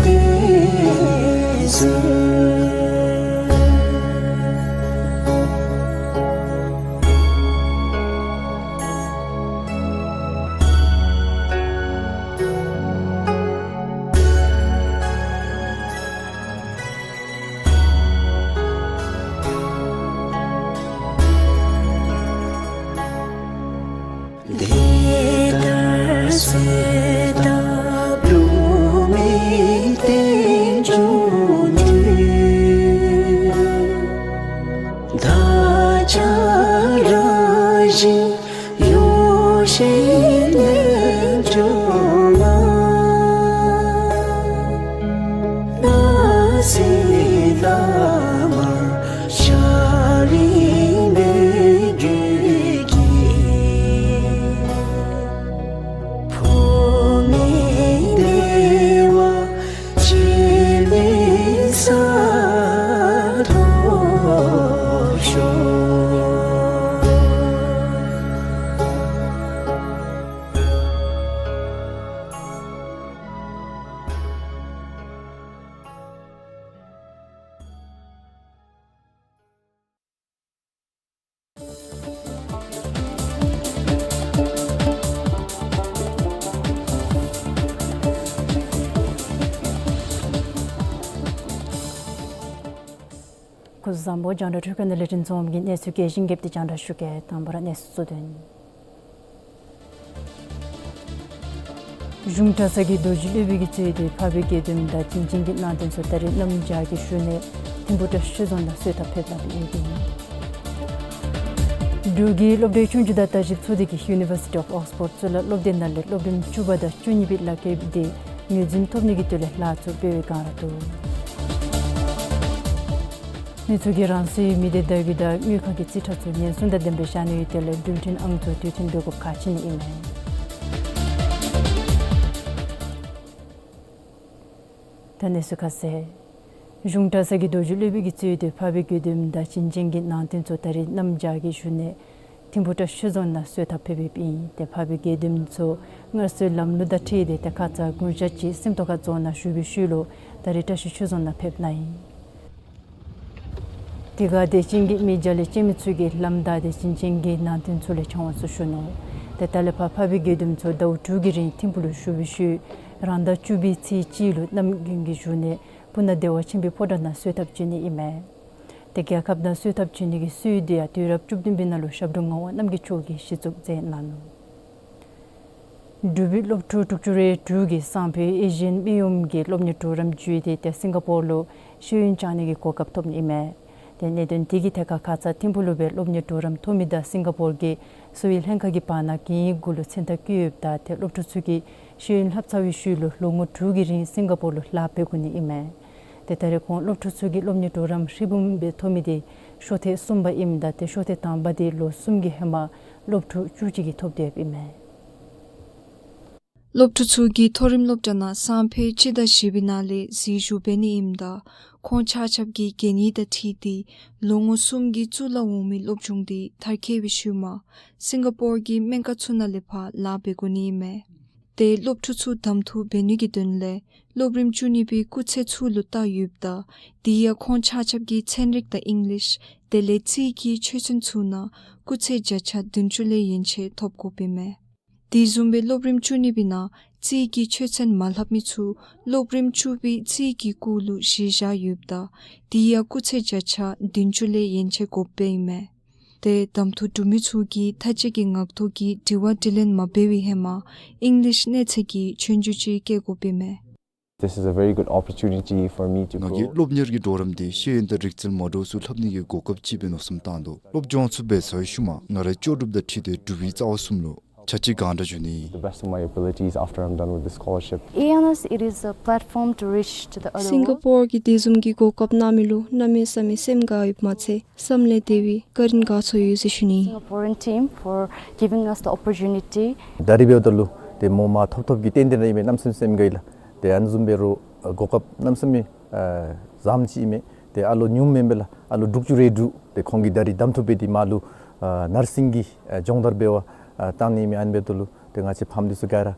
བརྟན་ཟེར། དེ་ལྟར་གསོལ་བཏབ་འབྲུག་མི་རྟེན་འབྱུང་འདུས། བདག་ཅག་རང་བཞིན་ཡོ་བྱད་རྣལ་འབྱོར་མ། སྣང་སྲིད་ལྷ་མ་ཤཱ་རིའི་མོས་གུས་ཀྱིས། འཕོ་མེད་བདེ་བ་ཆེན་པོའི་ས་ཐོབ་ཤོག། སྐུ་གཟུགས་བཟང་པོ། རྒྱང་བསྒྲགས་འཕྲུལ་ཁང་ནང་ལས་འཕྲིན་ཚོགས་ཀྱི་གནས་ཚུལ་རྒྱས་ཤིང་རྒྱསཔ་དེ་རྒྱང་བསྒྲགས་ཞུ་གེ། དང་པ་ར་གནས་ཚུལ་གཙོ་དོན། གཞུང་གྲྭ་ཚང་གི་རྡོ་རྗེ་སློབ་དཔོན་གྱིས་གཙོས་ཏེ་འཕགས་པའི་དགེ་འདུན་དང་བྱིན་ཅན་གྱི་ནང་རྟེན་ཚུ་ད་རེས་གནམ་བྱཱར་གྱི་བཞུགས་གནས་ཐིམ་ཕུ་བཀྲ་ཤིས་ཆོས་རྫོང་ནང་གསོལ་ཐབ་ཕེབས་གནང་ཡོདཔ་ཨིན། འབྲུག་གི་སློབ་གྲྭའི་ཆོས་རྒྱུགས་དང་ལྟ་ཞིབ་ཚོགས་སྡེ་གིས་University of Oxford གཙུག་ལག་སློབ་སྡེ་ནང་ལས་སློབ་རིམ་བཅུ་པ་དང་བཅུ་གཉིས་པའི་ལག་ཁྱེར་དེ་ངོས་འཛིན་ཐོབ་ནི་གི་དོན་ལས་ལཱ་ཚུ་འབད་བའི་བསྒང་ར་འདུག། གནས་ཚུལ་གྱི་རང་སོའི་མི་སྡེ་བརྡ་བརྒྱུད་དང་དངུལ་ཁང་གི་རྩིས་ཁྲ་ཚུ་ཉེན་སྲུང་དང་ལྡནམ་སྦེ་བཞག་ནི་ཡོད་དེ་ལས་འགྲུལ་འཕྲིན་ཨང་ཚུ་དུས་མཐུན་འབད་དགོཔ་ཁག་ཆེ་ནི་ཨིན་མས། ད་གནས་ཚུལ་ཁ་གསལ། གཞུང་གྲྭ་ཚང་གི་རྡོ་རྗེ་སློབ་དཔོན་གྱིས་གཙོས་ཏེ་འཕགས་པའི་དགེ་འདུན་དང་བྱིན་ཅན་གྱི་ནང་རྟེན་ཚུ་ད་རེས་གནམ་བྱཱར་གྱི་བཞུགས་གནས་ཐིམ་ཕུ་བཀྲ་ཤིས་ཆོས་རྫོང་ནང་གསོལ་ཐབ་ཕེབས་ཡོདཔ་ཨིན། ཏེ་འཕགས་པའི་དགེ་འདུན་ཚུ་སྔར་སྲོལ་ལམ་ལུགས་དང་འཁྲིལ་ཏེ་ཏེ་ཁ་ཙ་དགུང་ཞག་ཅིག་སེམས་རྟོགས་ཁ་རྫོང་ནང་བཞུགས་པའི་ཤུལ་ལུ་ད་རེས་བཀྲ་ཤིས་ཆོས་རྫོང་ནང་ཕེབས་གནང་ཡི། དེ་ཁར་དད་ཅན་གྱི་མི་རྒྱ་ལས་སྐྱེ་མི་ཚུ་གིས་ལམ་བདའ་སྟེ་བྱིན་ཅན་གྱི་ནང་རྟེན་ཚུ་ལས་ཆང་བ་ཚུ་བཞེས་ནུག། ཏེ་ད་ལས་ཕར་འཕགས་པའི་དགེ་འདུན་ཚུ་ཟླཝ་དྲུག་གི་རིང་ཐིམ་ཕུ་ལུ་བཞུགས་པའི་ཤུལ་རང་ཟླ་བཅུ་པའི་ཚེས་གཅིག་ལུ་གནམ་དགུན་གྱི་བཞུགས་གནས་སྤུ་ན་བདེ་བ་ཆེན་པོའི་ཕོ་བྲང་ནང་གསོལ་ཐབ་བྱོན་ནི་ཨིན་མས། ཏེ་རྒྱལ་ཁབ་ནང་གསོལ་ཐབ་བྱོན་ནི་གི་སྲོལ་དེ་ཡང་དུས་རབས་བཅུ་བདུན་པའི་ནང་ལུ་ཞབས་དྲུང་ངག་དབང་རྣམ་རྒྱལ་མཆོག་གིས་གཞི་བཙུགས་མཛད་གནང་ནུག། འབྲུག་པའི་སློབ་ཕྲུག་དྲུག་ཅུ་རེ་དྲུག་གིས་སང་ཕོད་ཨེ་ཤི་ཡན་དམིགས་ཡུམ་གྱི་སློབ་གཉེར་གྲོགས་རམ་བརྒྱུད་དེ་ཏེ་སིང་ག་པོར་ལུ་ཤེས་ཡོན་སྦྱང་ནི་གི་གོ་སྐབས་ཐོབ་ནི་ཨིན་མས། ཏེ་གནད་དོན་དེ་གིས་ཐད་ཀར་ཁ་ཙ་ཐིམ་ཕུ་ལུ་སྦེ་སློབ་གཉེར་གྲོགས་རམ་ཐོབ་མི་དང་སིང་ག་པོར་གྱི་གསོ་བའི་ལྷན་ཁག་གི་བར་ན་གན་ཡིག་གུ་ལུ་མཚན་རྟགས་བཀོད་ཡོདཔ་ད་ཏེ་སློབ་ཕྲུག་ཚུ་གིས་ཤེས་ཡོན་ལྷབ་ཚར་བའི་ཤུལ་ལུ་ལོ་ངོ་དྲུག་གི་རིང་སིང་ག་པོར་ལུ་ལཱ་འབད་དགོ་ནི་ཨིན་མས། ཏེ་ད་རེས་ཁོང་སློབ་ཕྲུག་ཚུ་གིས་སློབ་གཉེར་གྲོགས་རམ་ཧྲིལ་བུམ་སྦེ་ཐོབ་མི་དེ་ཤོག་ཐེངས་གསུམ་པ་ཨིནམ་ད་ཏེ་ཤོག་ཐེངས་དང་པ་དེ་ལོ་གསུམ་གྱི་ཧེ་མ་སློབ་ཕྲུག་བཅུ་གཅིག་གིས་ཐོབ་སྟེ་ཡོདཔ་ཨིན་མས། སློབ་ཕྲུག་ཚུ་གིས་མཐོ་རིམ་སློབ་གྲྭ་ནང་སང་ཕོད་སྤྱི་ཟླ་བཞི་པའི་ནང་ལས་འཛུལ་ཞུགས་འབད་ནི་ཨིནམ་ད་ཁོང་ཆ་ཁྱབ་ཀྱིས་གན་ཡིག་དང་འཁྲིལ་ཏེ་ལོ་ངོ་གསུམ་གྱི་གཙུག་ལག་འོག་མའི་སློབ་སྦྱོང་དེ་མཐར་འཁྱོལ་བའི་ཤུལ་མ་སིང་ག་པོར་གྱི་སྨན་ཁང་ཚུ་ནང་ལས་ཕར་ལཱ་འབད་དགོ་ནི་ཨིན་མས། ཏེ་སློབ་ཕྲུག་ཚུ་གདམ་འཐུ་འབད་ནི་གི་དོན་ལས་སློབ་རིམ་བཅུ་གཉིས་པའི་སྐུགས་ཚད་ཚུ་ལུ་བལྟ་ཡོདཔ་ད་དེ་ཡང་ཁོང་ཆ་ཁྱབ་ཀྱིས་ཚན་རིག་དང་ཨིང་ལིཤ་དེ་ལས་རྩིས་ཀྱི་ཆོས་ཚན་ཚུ་ནང་སྐུགས་ཚད་བརྒྱ་ཆ་བདུན་ཅུ་ལས་ཡན་ཆད་ཐོབ་དགོཔ་ཨིན་མས། དེ་བཟུམ་སྦེ་སློབ་རིམ་བཅུ་གཉིས་པའི་ནང་རྩིས་ཀྱི་ཆོས་ཚན་མ་ལྷབ་མི་ཚུ་སློབ་རིམ་བཅུ་པའི་རྩིས་ཀྱི་སྐུགས་ལུ་གཞི་བཞག་ཡོདཔ་ད་དེ་ཡང་སྐུགས་ཚད་བརྒྱ་ཆ་བདུན་ཅུ་ལས་ཡན་ཆད་དགོཔ་ཨིན་མས། ཏེ་གདམ་འཐུ་གྲུབ་མི་ཚུ་གིས་མཐའ་དཔྱད་ཀྱི་ངག་ཐོག་གི་དྲི་བ་དྲིས་ལན་མ་འབད་བའི་ཧེ་མ་ཨིང་ལིཤ་གནས་ཚད་ཀྱི་ཆོས་རྒྱུགས་ཅིག་བཀལ་དགོཔ་ཨིན་མས། This is a very good opportunity for me to grow. ང་གིས་སློབ་གཉེར་གྱི་གྲོགས་རམ་དེ་ཤེས་ཡོན་དང་རིག་རྩལ་མ་འདྲཝ་ཚུ་ལྷབ་ནི་གི་གོ་སྐབས་ཅིག་སྦེ་མནོ་བསམ་བཏང་དོ། སློབ་སྦྱོང་ཚུ་འབད་ཚར་བའི་ཤུལ་མ་ང་རའི་ལྕོགས་གྲུབ་དང་འཁྲིལ་ཏེ་འབྲུག་པའི་རྩ་བ་གསུམ་ལུ་ཆ་རྐྱེན་གང་དྲག་འབྱོན་ནི། The best of my abilities after I'm done with this scholarship. ཨེ་ཨེན་ཨེས, it is a platform to reach to the other world. སིང་ག་པོར་གྱི་དེ་བཟུམ་གྱི་གོ་སྐབས་གནང་མི་ལུ་གནམ་མེད་ས་མེད་སེམས་དགའ་ཡོདཔ་མ་ཚད་བསམ་ལས་འདས་པའི་བཀའ་དྲིན་དགའ་ཚོར་ཡོད་ཟེར་ཞུ་ནི། Singaporean team for giving us the opportunity. ད་རིས་འབདཝ་ད་ལུ་ཏེ་མོ་མ་ཐོབ་ཐོབ་ཀྱི་རྟེན་འབྲེལ་ར་ཨིན་མས། གནམ་མེད་ས་མེད་སེམས་དགའ་ཡི་ལགས། ཏེ་ཨ་ནི་བཟུམ་འབད་རུང་གོ་སྐབས་གནམ་མེད་ས་མེད་བཟངམ་ཅིག་ཨིན་མས། ཏེ་ཨ་ལོ་ཉུངམ་མེན་པས་ལགས། ཨ་ལོ་དྲུག་ཅུ་རེ་དྲུག། ཏེ་ཁོང་གིས་ད་རིས་གདམ་འཐུ་འབད་དེ་མར་ལུ་ནར་སིང་གི་སྦྱོང་བརྡར་འབད་བར་བཏང་ནི་ཨིན་མས། ཨ་ནི་འབདཝ་ད་ལུ་ཏེ་ང་བཅས་ཕམ་འདི་ཚུ་ག་ར་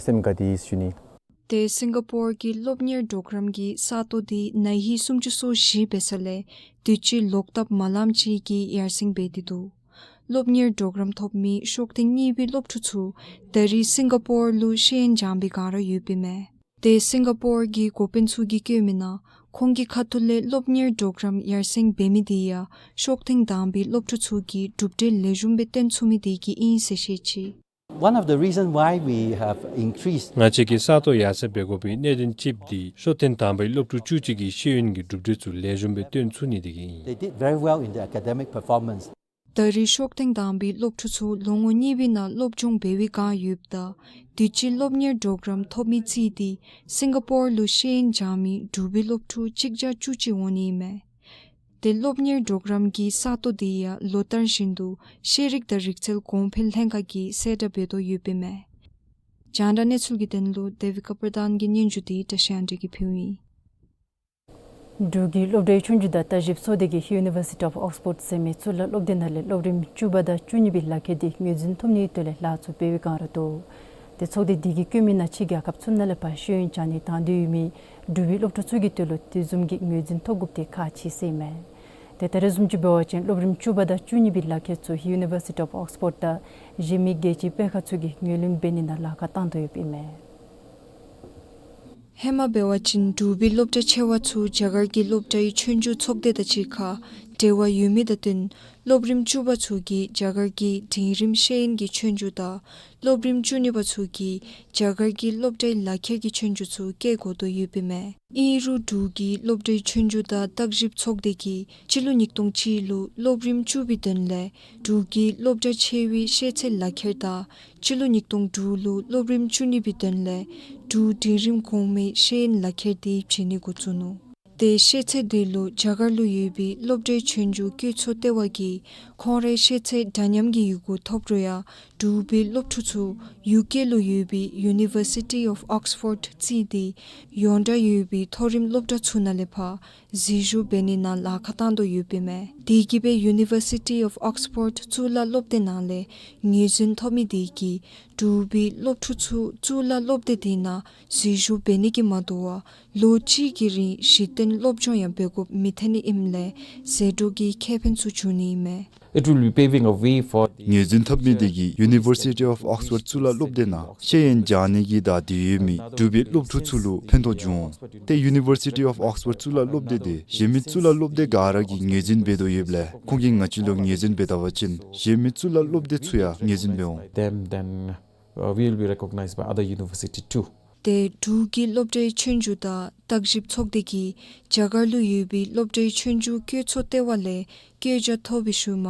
སེམས་དགའ་སྟེ་ཡོད་ཟེར་ཞུ་ནི། ཏེ་སིང་ག་པོར་གྱི་སློབ་གཉེར་གྲོགས་རམ་གྱི་ས་སྟོང་དེ་ན་ཧིང་སུམ་ཅུ་སོ་བཞི་འབད་ས་ལས་དུས་ཅི་ལོག་ལྟབ་མ་ལངམ་ཅིག་གིས་ཡར་སེང་འབད་དེ་འདུག། སློབ་གཉེར་གྲོགས་རམ་ཐོབ་མི་ཤོག་ཐེངས་གཉིས་པའི་སློབ་ཕྲུག་ཚུ་ད་རིས་སིང་ག་པོར་ལུ་ཤེས་ཡོན་སྦྱང་པའི་བསྒང་ར་ཡོདཔ་ཨིན་མས། ཏེ་སིང་ག་པོར་གྱི་འགོ་དཔོན་ཚུ་གིས་བཀོད་མི་ནང་ཁོང་གི་ཁ་ཐུག་ལས་སློབ་གཉེར་གྲོགས་རམ་ཡར་སེང་འབད་མི་དེ་ཡང་ཤོག་ཐེངས་དང་པའི་སློབ་ཕྲུག་ཚུ་གིས་གྲུབ་འབྲས་ལེགས་ཤོམ་སྦེ་སྟོན་ཚུགས་མི་དེ་གིས་ཨིན་ཟེར་བཤད་ཅི། One of the reason why we have increased. ང་བཅས་ཀྱིས་ས་སྟོང་ཡར་སེང་འབད་དགོ་པའི་གནད་དོན་གཅིག་དེ་ཤོག་ཐེངས་དང་པའི་སློབ་ཕྲུག་བཅུ་གཅིག་གི་ཤེས་ཡོན་གྱི་གྲུབ་འབྲས་ཚུ་ལེགས་ཤོམ་སྦེ་སྟོན་ཚུགས་ནི་དེ་གིས་ཨིན། They did very well in their academic performance. ད་རིས་ཤོག་ཐེངས་དང་པའི་སློབ་ཕྲུག་ཚུ་ལོ་ངོ་གཉིས་པའི་ནང་སློབ་སྦྱོང་འབད་བའི་བསྒང་ཡོདཔ་ད་དུས་ཅི་སློབ་གཉེར་གྲོགས་རམ་ཐོབ་མི་རྩིས་ཏེ་སིང་ག་པོར་ལུ་ཤེས་ཡོན་སྦྱང་མི་འབྲུག་པའི་སློབ་ཕྲུག་གཅིག་བརྒྱ་བཅུ་གཅིག་འོང་ནི་ཨིན་མས། ཏེ་སློབ་གཉེར་གྲོགས་རམ་གྱི་ས་སྟོང་དེ་ཡང་ལོ་ལྟར་བཞིན་དུ་ཤེས་རིག་དང་རིག་རྩལ་གོང་འཕེལ་ལྷན་ཁག་གིས་གསལ་བསྒྲགས་འབད་དོ་ཡོདཔ་ཨིན་མས། རྒྱང་བསྒྲགས་གནས་ཚུལ་གྱི་དོན་ལུ་དེ་བི་ཀ་པར་དཱན་གྱི་སྙན་ཞུ་དེ་བཀྲ་ཤིས་དབང་འདུས་ཀྱིས་ཕུལཝ་ཨིན། འབྲུག་གི་སློབ་གྲྭའི་ཆོས་རྒྱུགས་དང་ལྟ་ཞིབ་ཚོགས་སྡེ་གིས་University of Oxford ཟེར་མི་གཙུག་ལག་སློབ་སྡེ་ནང་ལས་སློབ་རིམ་བཅུ་པ་དང་བཅུ་གཉིས་པའི་ལག་ཁྱེར་དེ་ངོས་འཛིན་ཐོབ་ནིའི་དོན་ལས་ལཱ་ཚུ་འབད་བའི་བསྒང་ར་འདུག། ཏེ་ཚོགས་སྡེ་དེ་གིས་བཀོད་མི་ནང་ཕྱི་རྒྱལ་ཁབ་ཚུ་ནང་ལས་ཕར་ཤེས་ཡོན་སྦྱང་ནི་དང་འདོད་ཡོད་མི་འབྲུག་པའི་སློབ་ཕྲུག་ཚུ་གི་དོན་ལུ་དེ་བཟུམ་གྱི་ངོས་འཛིན་ཐོབ་དགོཔ་དེ་ཁག་ཆེ་ཟེར་ཨིན་མས། ཏེ་ད་རེས་བཟུམ་ཅིག་འབད་བ་ཅིན་སློབ་རིམ་བཅུ་པ་དང་བཅུ་གཉིས་པའི་ལག་ཁྱེར་ཚུ་University of Oxford དང་གཞན་མི་རྒྱལ་སྤྱིའི་སྤེལ་ཁང་ཚུ་གིས་ངོས་ལེན་འབད་ནི་ནང་ལཱ་ཁག་བཏང་དོ་ཡོདཔ་ཨིན་མས། ཧེ་མ་འབད་བ་ཅིན་འབྲུག་པའི་སློབ་གྲྭ་ཆེ་བ་ཚུ་རྒྱ་གར་གྱི་སློབ་གྲྭའི་ཆོས་རྒྱུགས་ཚོགས་སྡེ་དང་གཅིག་ཁར་འབྲེལ་བ་ཡོད་མི་དང་བསྟུན་སློབ་རིམ་བཅུ་པ་ཚུ་གིས་རྒྱ་གར་གྱི་འབྲིང་རིམ་ཤེས་ཡོན་གྱི་ཆོས་རྒྱུགས་དང་སློབ་རིམ་བཅུ་གཉིས་པ་ཚུ་གིས་རྒྱ་གར་གྱི་སློབ་གྲྭའི་ལག་ཁྱེར་གྱི་ཆོས་རྒྱུགས་ཚུ་བཀལ་དགོ་དོ་ཡོདཔ་ཨིན་མས། ཨིན་རུང་འབྲུག་གི་སློབ་གྲྭའི་ཆོས་རྒྱུགས་དང་བརྟག་ཞིབ་ཚོགས་སྡེ་གིས་སྤྱི་ལོ་ཉིས་སྟོང་གཅིག་ལུ་སློབ་རིམ་བཅུ་པའི་དོན་ལས་འབྲུག་གི་སློབ་གྲྭ་ཆེ་བའི་ཤེས་ཚད་ལག་ཁྱེར་དང་སྤྱི་ལོ་ཉིས་སྟོང་དྲུག་ལུ་སློབ་རིམ་བཅུ་གཉིས་པའི་དོན་ལས་འབྲུག་འབྲིང་རིམ་གོང་མའི་ཤེས་ཡོན་ལག་ཁྱེར་དེ་བྱིན་ནི་འགོ་བཙུགས་ནུག། ཏེ་ཤེས་ཚད་དེ་ལུ་རྒྱ་གར་ལུ་ཡོད་པའི་སློབ་གྲྭའི་ཆོས་རྒྱུགས་བཀོལ་ཚོགས་ལྟེ་བ་གིས་ཁོང་རའི་ཤེས་ཚད་འདྲ་མཉམ་གྱི་ཡི་གུ་ཐོབ་རུང་ཡང་འབྲུག་པའི་སློབ་ཕྲུག་ཚུ་ཡུ་ཀེ་ལུ་ཡོད་པའི་University of Oxford བརྩིས་ཏེ་ཡོངས་གྲགས་ཡོད་པའི་མཐོ་རིམ་སློབ་གྲྭ་ཚུ་ནང་ལས་ཕར་འཛུལ་ཞུགས་འབད་ནི་ནང་ལཱ་ཁག་བཏང་དོ་ཡོདཔ་ཨིན་མས། དེ་གིས་སྦེ་University of Oxford གཙུག་ལག་སློབ་སྡེ་ནང་ལས་ངོས་འཛིན་ཐོབ་མི་དེ་གིས་འབྲུག་པའི་སློབ་ཕྲུག་ཚུ་གཙུག་ལག་སློབ་སྡེ་དེ་ནང་འཛུལ་ཞུགས་འབད་ནི་གིས་མ་དོ་བར་ལོ་གཅིག་གི་རིང་གཞི་རྟེན་སློབ་སྦྱོང་ཡང་འབད་དགོཔ་མི་ཐོན་ནི་ཨིནམ་ལས་ཟད་འགྲོ་གི་ཁེ་ཕན་ཚུ་འབྱུང་ནི་ཨིན་མས། It will be paving a way for the ངོས་འཛིན་ཐོབ་མི་དེ་གིས་University of Oxford གཙུག་ལག་སློབ་སྡེ་ནང་ཤེས་ཡོན་སྦྱང་ནི་གི་དང་དེ་ཡོད་མི་འབྲུག་པའི་སློབ་ཕྲུག་ཚུ་ལུ་ཕན་ཐོགས་འབྱུང་འོང་། ཏེ་University of Oxford གཙུག་ལག་སློབ་སྡེ་དེ་གཞན་མི་གཙུག་ལག་སློབ་སྡེ་ག་ར་གིས་ངོས་འཛིན་འབད་དོ་ཡོདཔ་ལས་ཁོང་གིས་ང་བཅས་ལུ་ངོས་འཛིན་འབད་ད་པ་ཅིན་གཞན་མི་གཙུག་ལག་སློབ་སྡེ་ཚུ་ཡང་ངོས་འཛིན་འབད་འོང་། Them, then, uh, we will be recognized by other university too. ཏེ་འབྲུག་གི་སློབ་གྲྭའི་ཆོས་རྒྱུགས་དང་བརྟག་ཞིབ་ཚོགས་སྡེ་གིས་རྒྱ་གར་ལུ་ཡོད་པའི་སློབ་གྲྭའི་ཆོས་རྒྱུགས་བཀོལ་ཚོགས་ལྟེ་བ་ལས་བཀོད་རྒྱ་ཐོབ་པའི་ཤུལ་མ་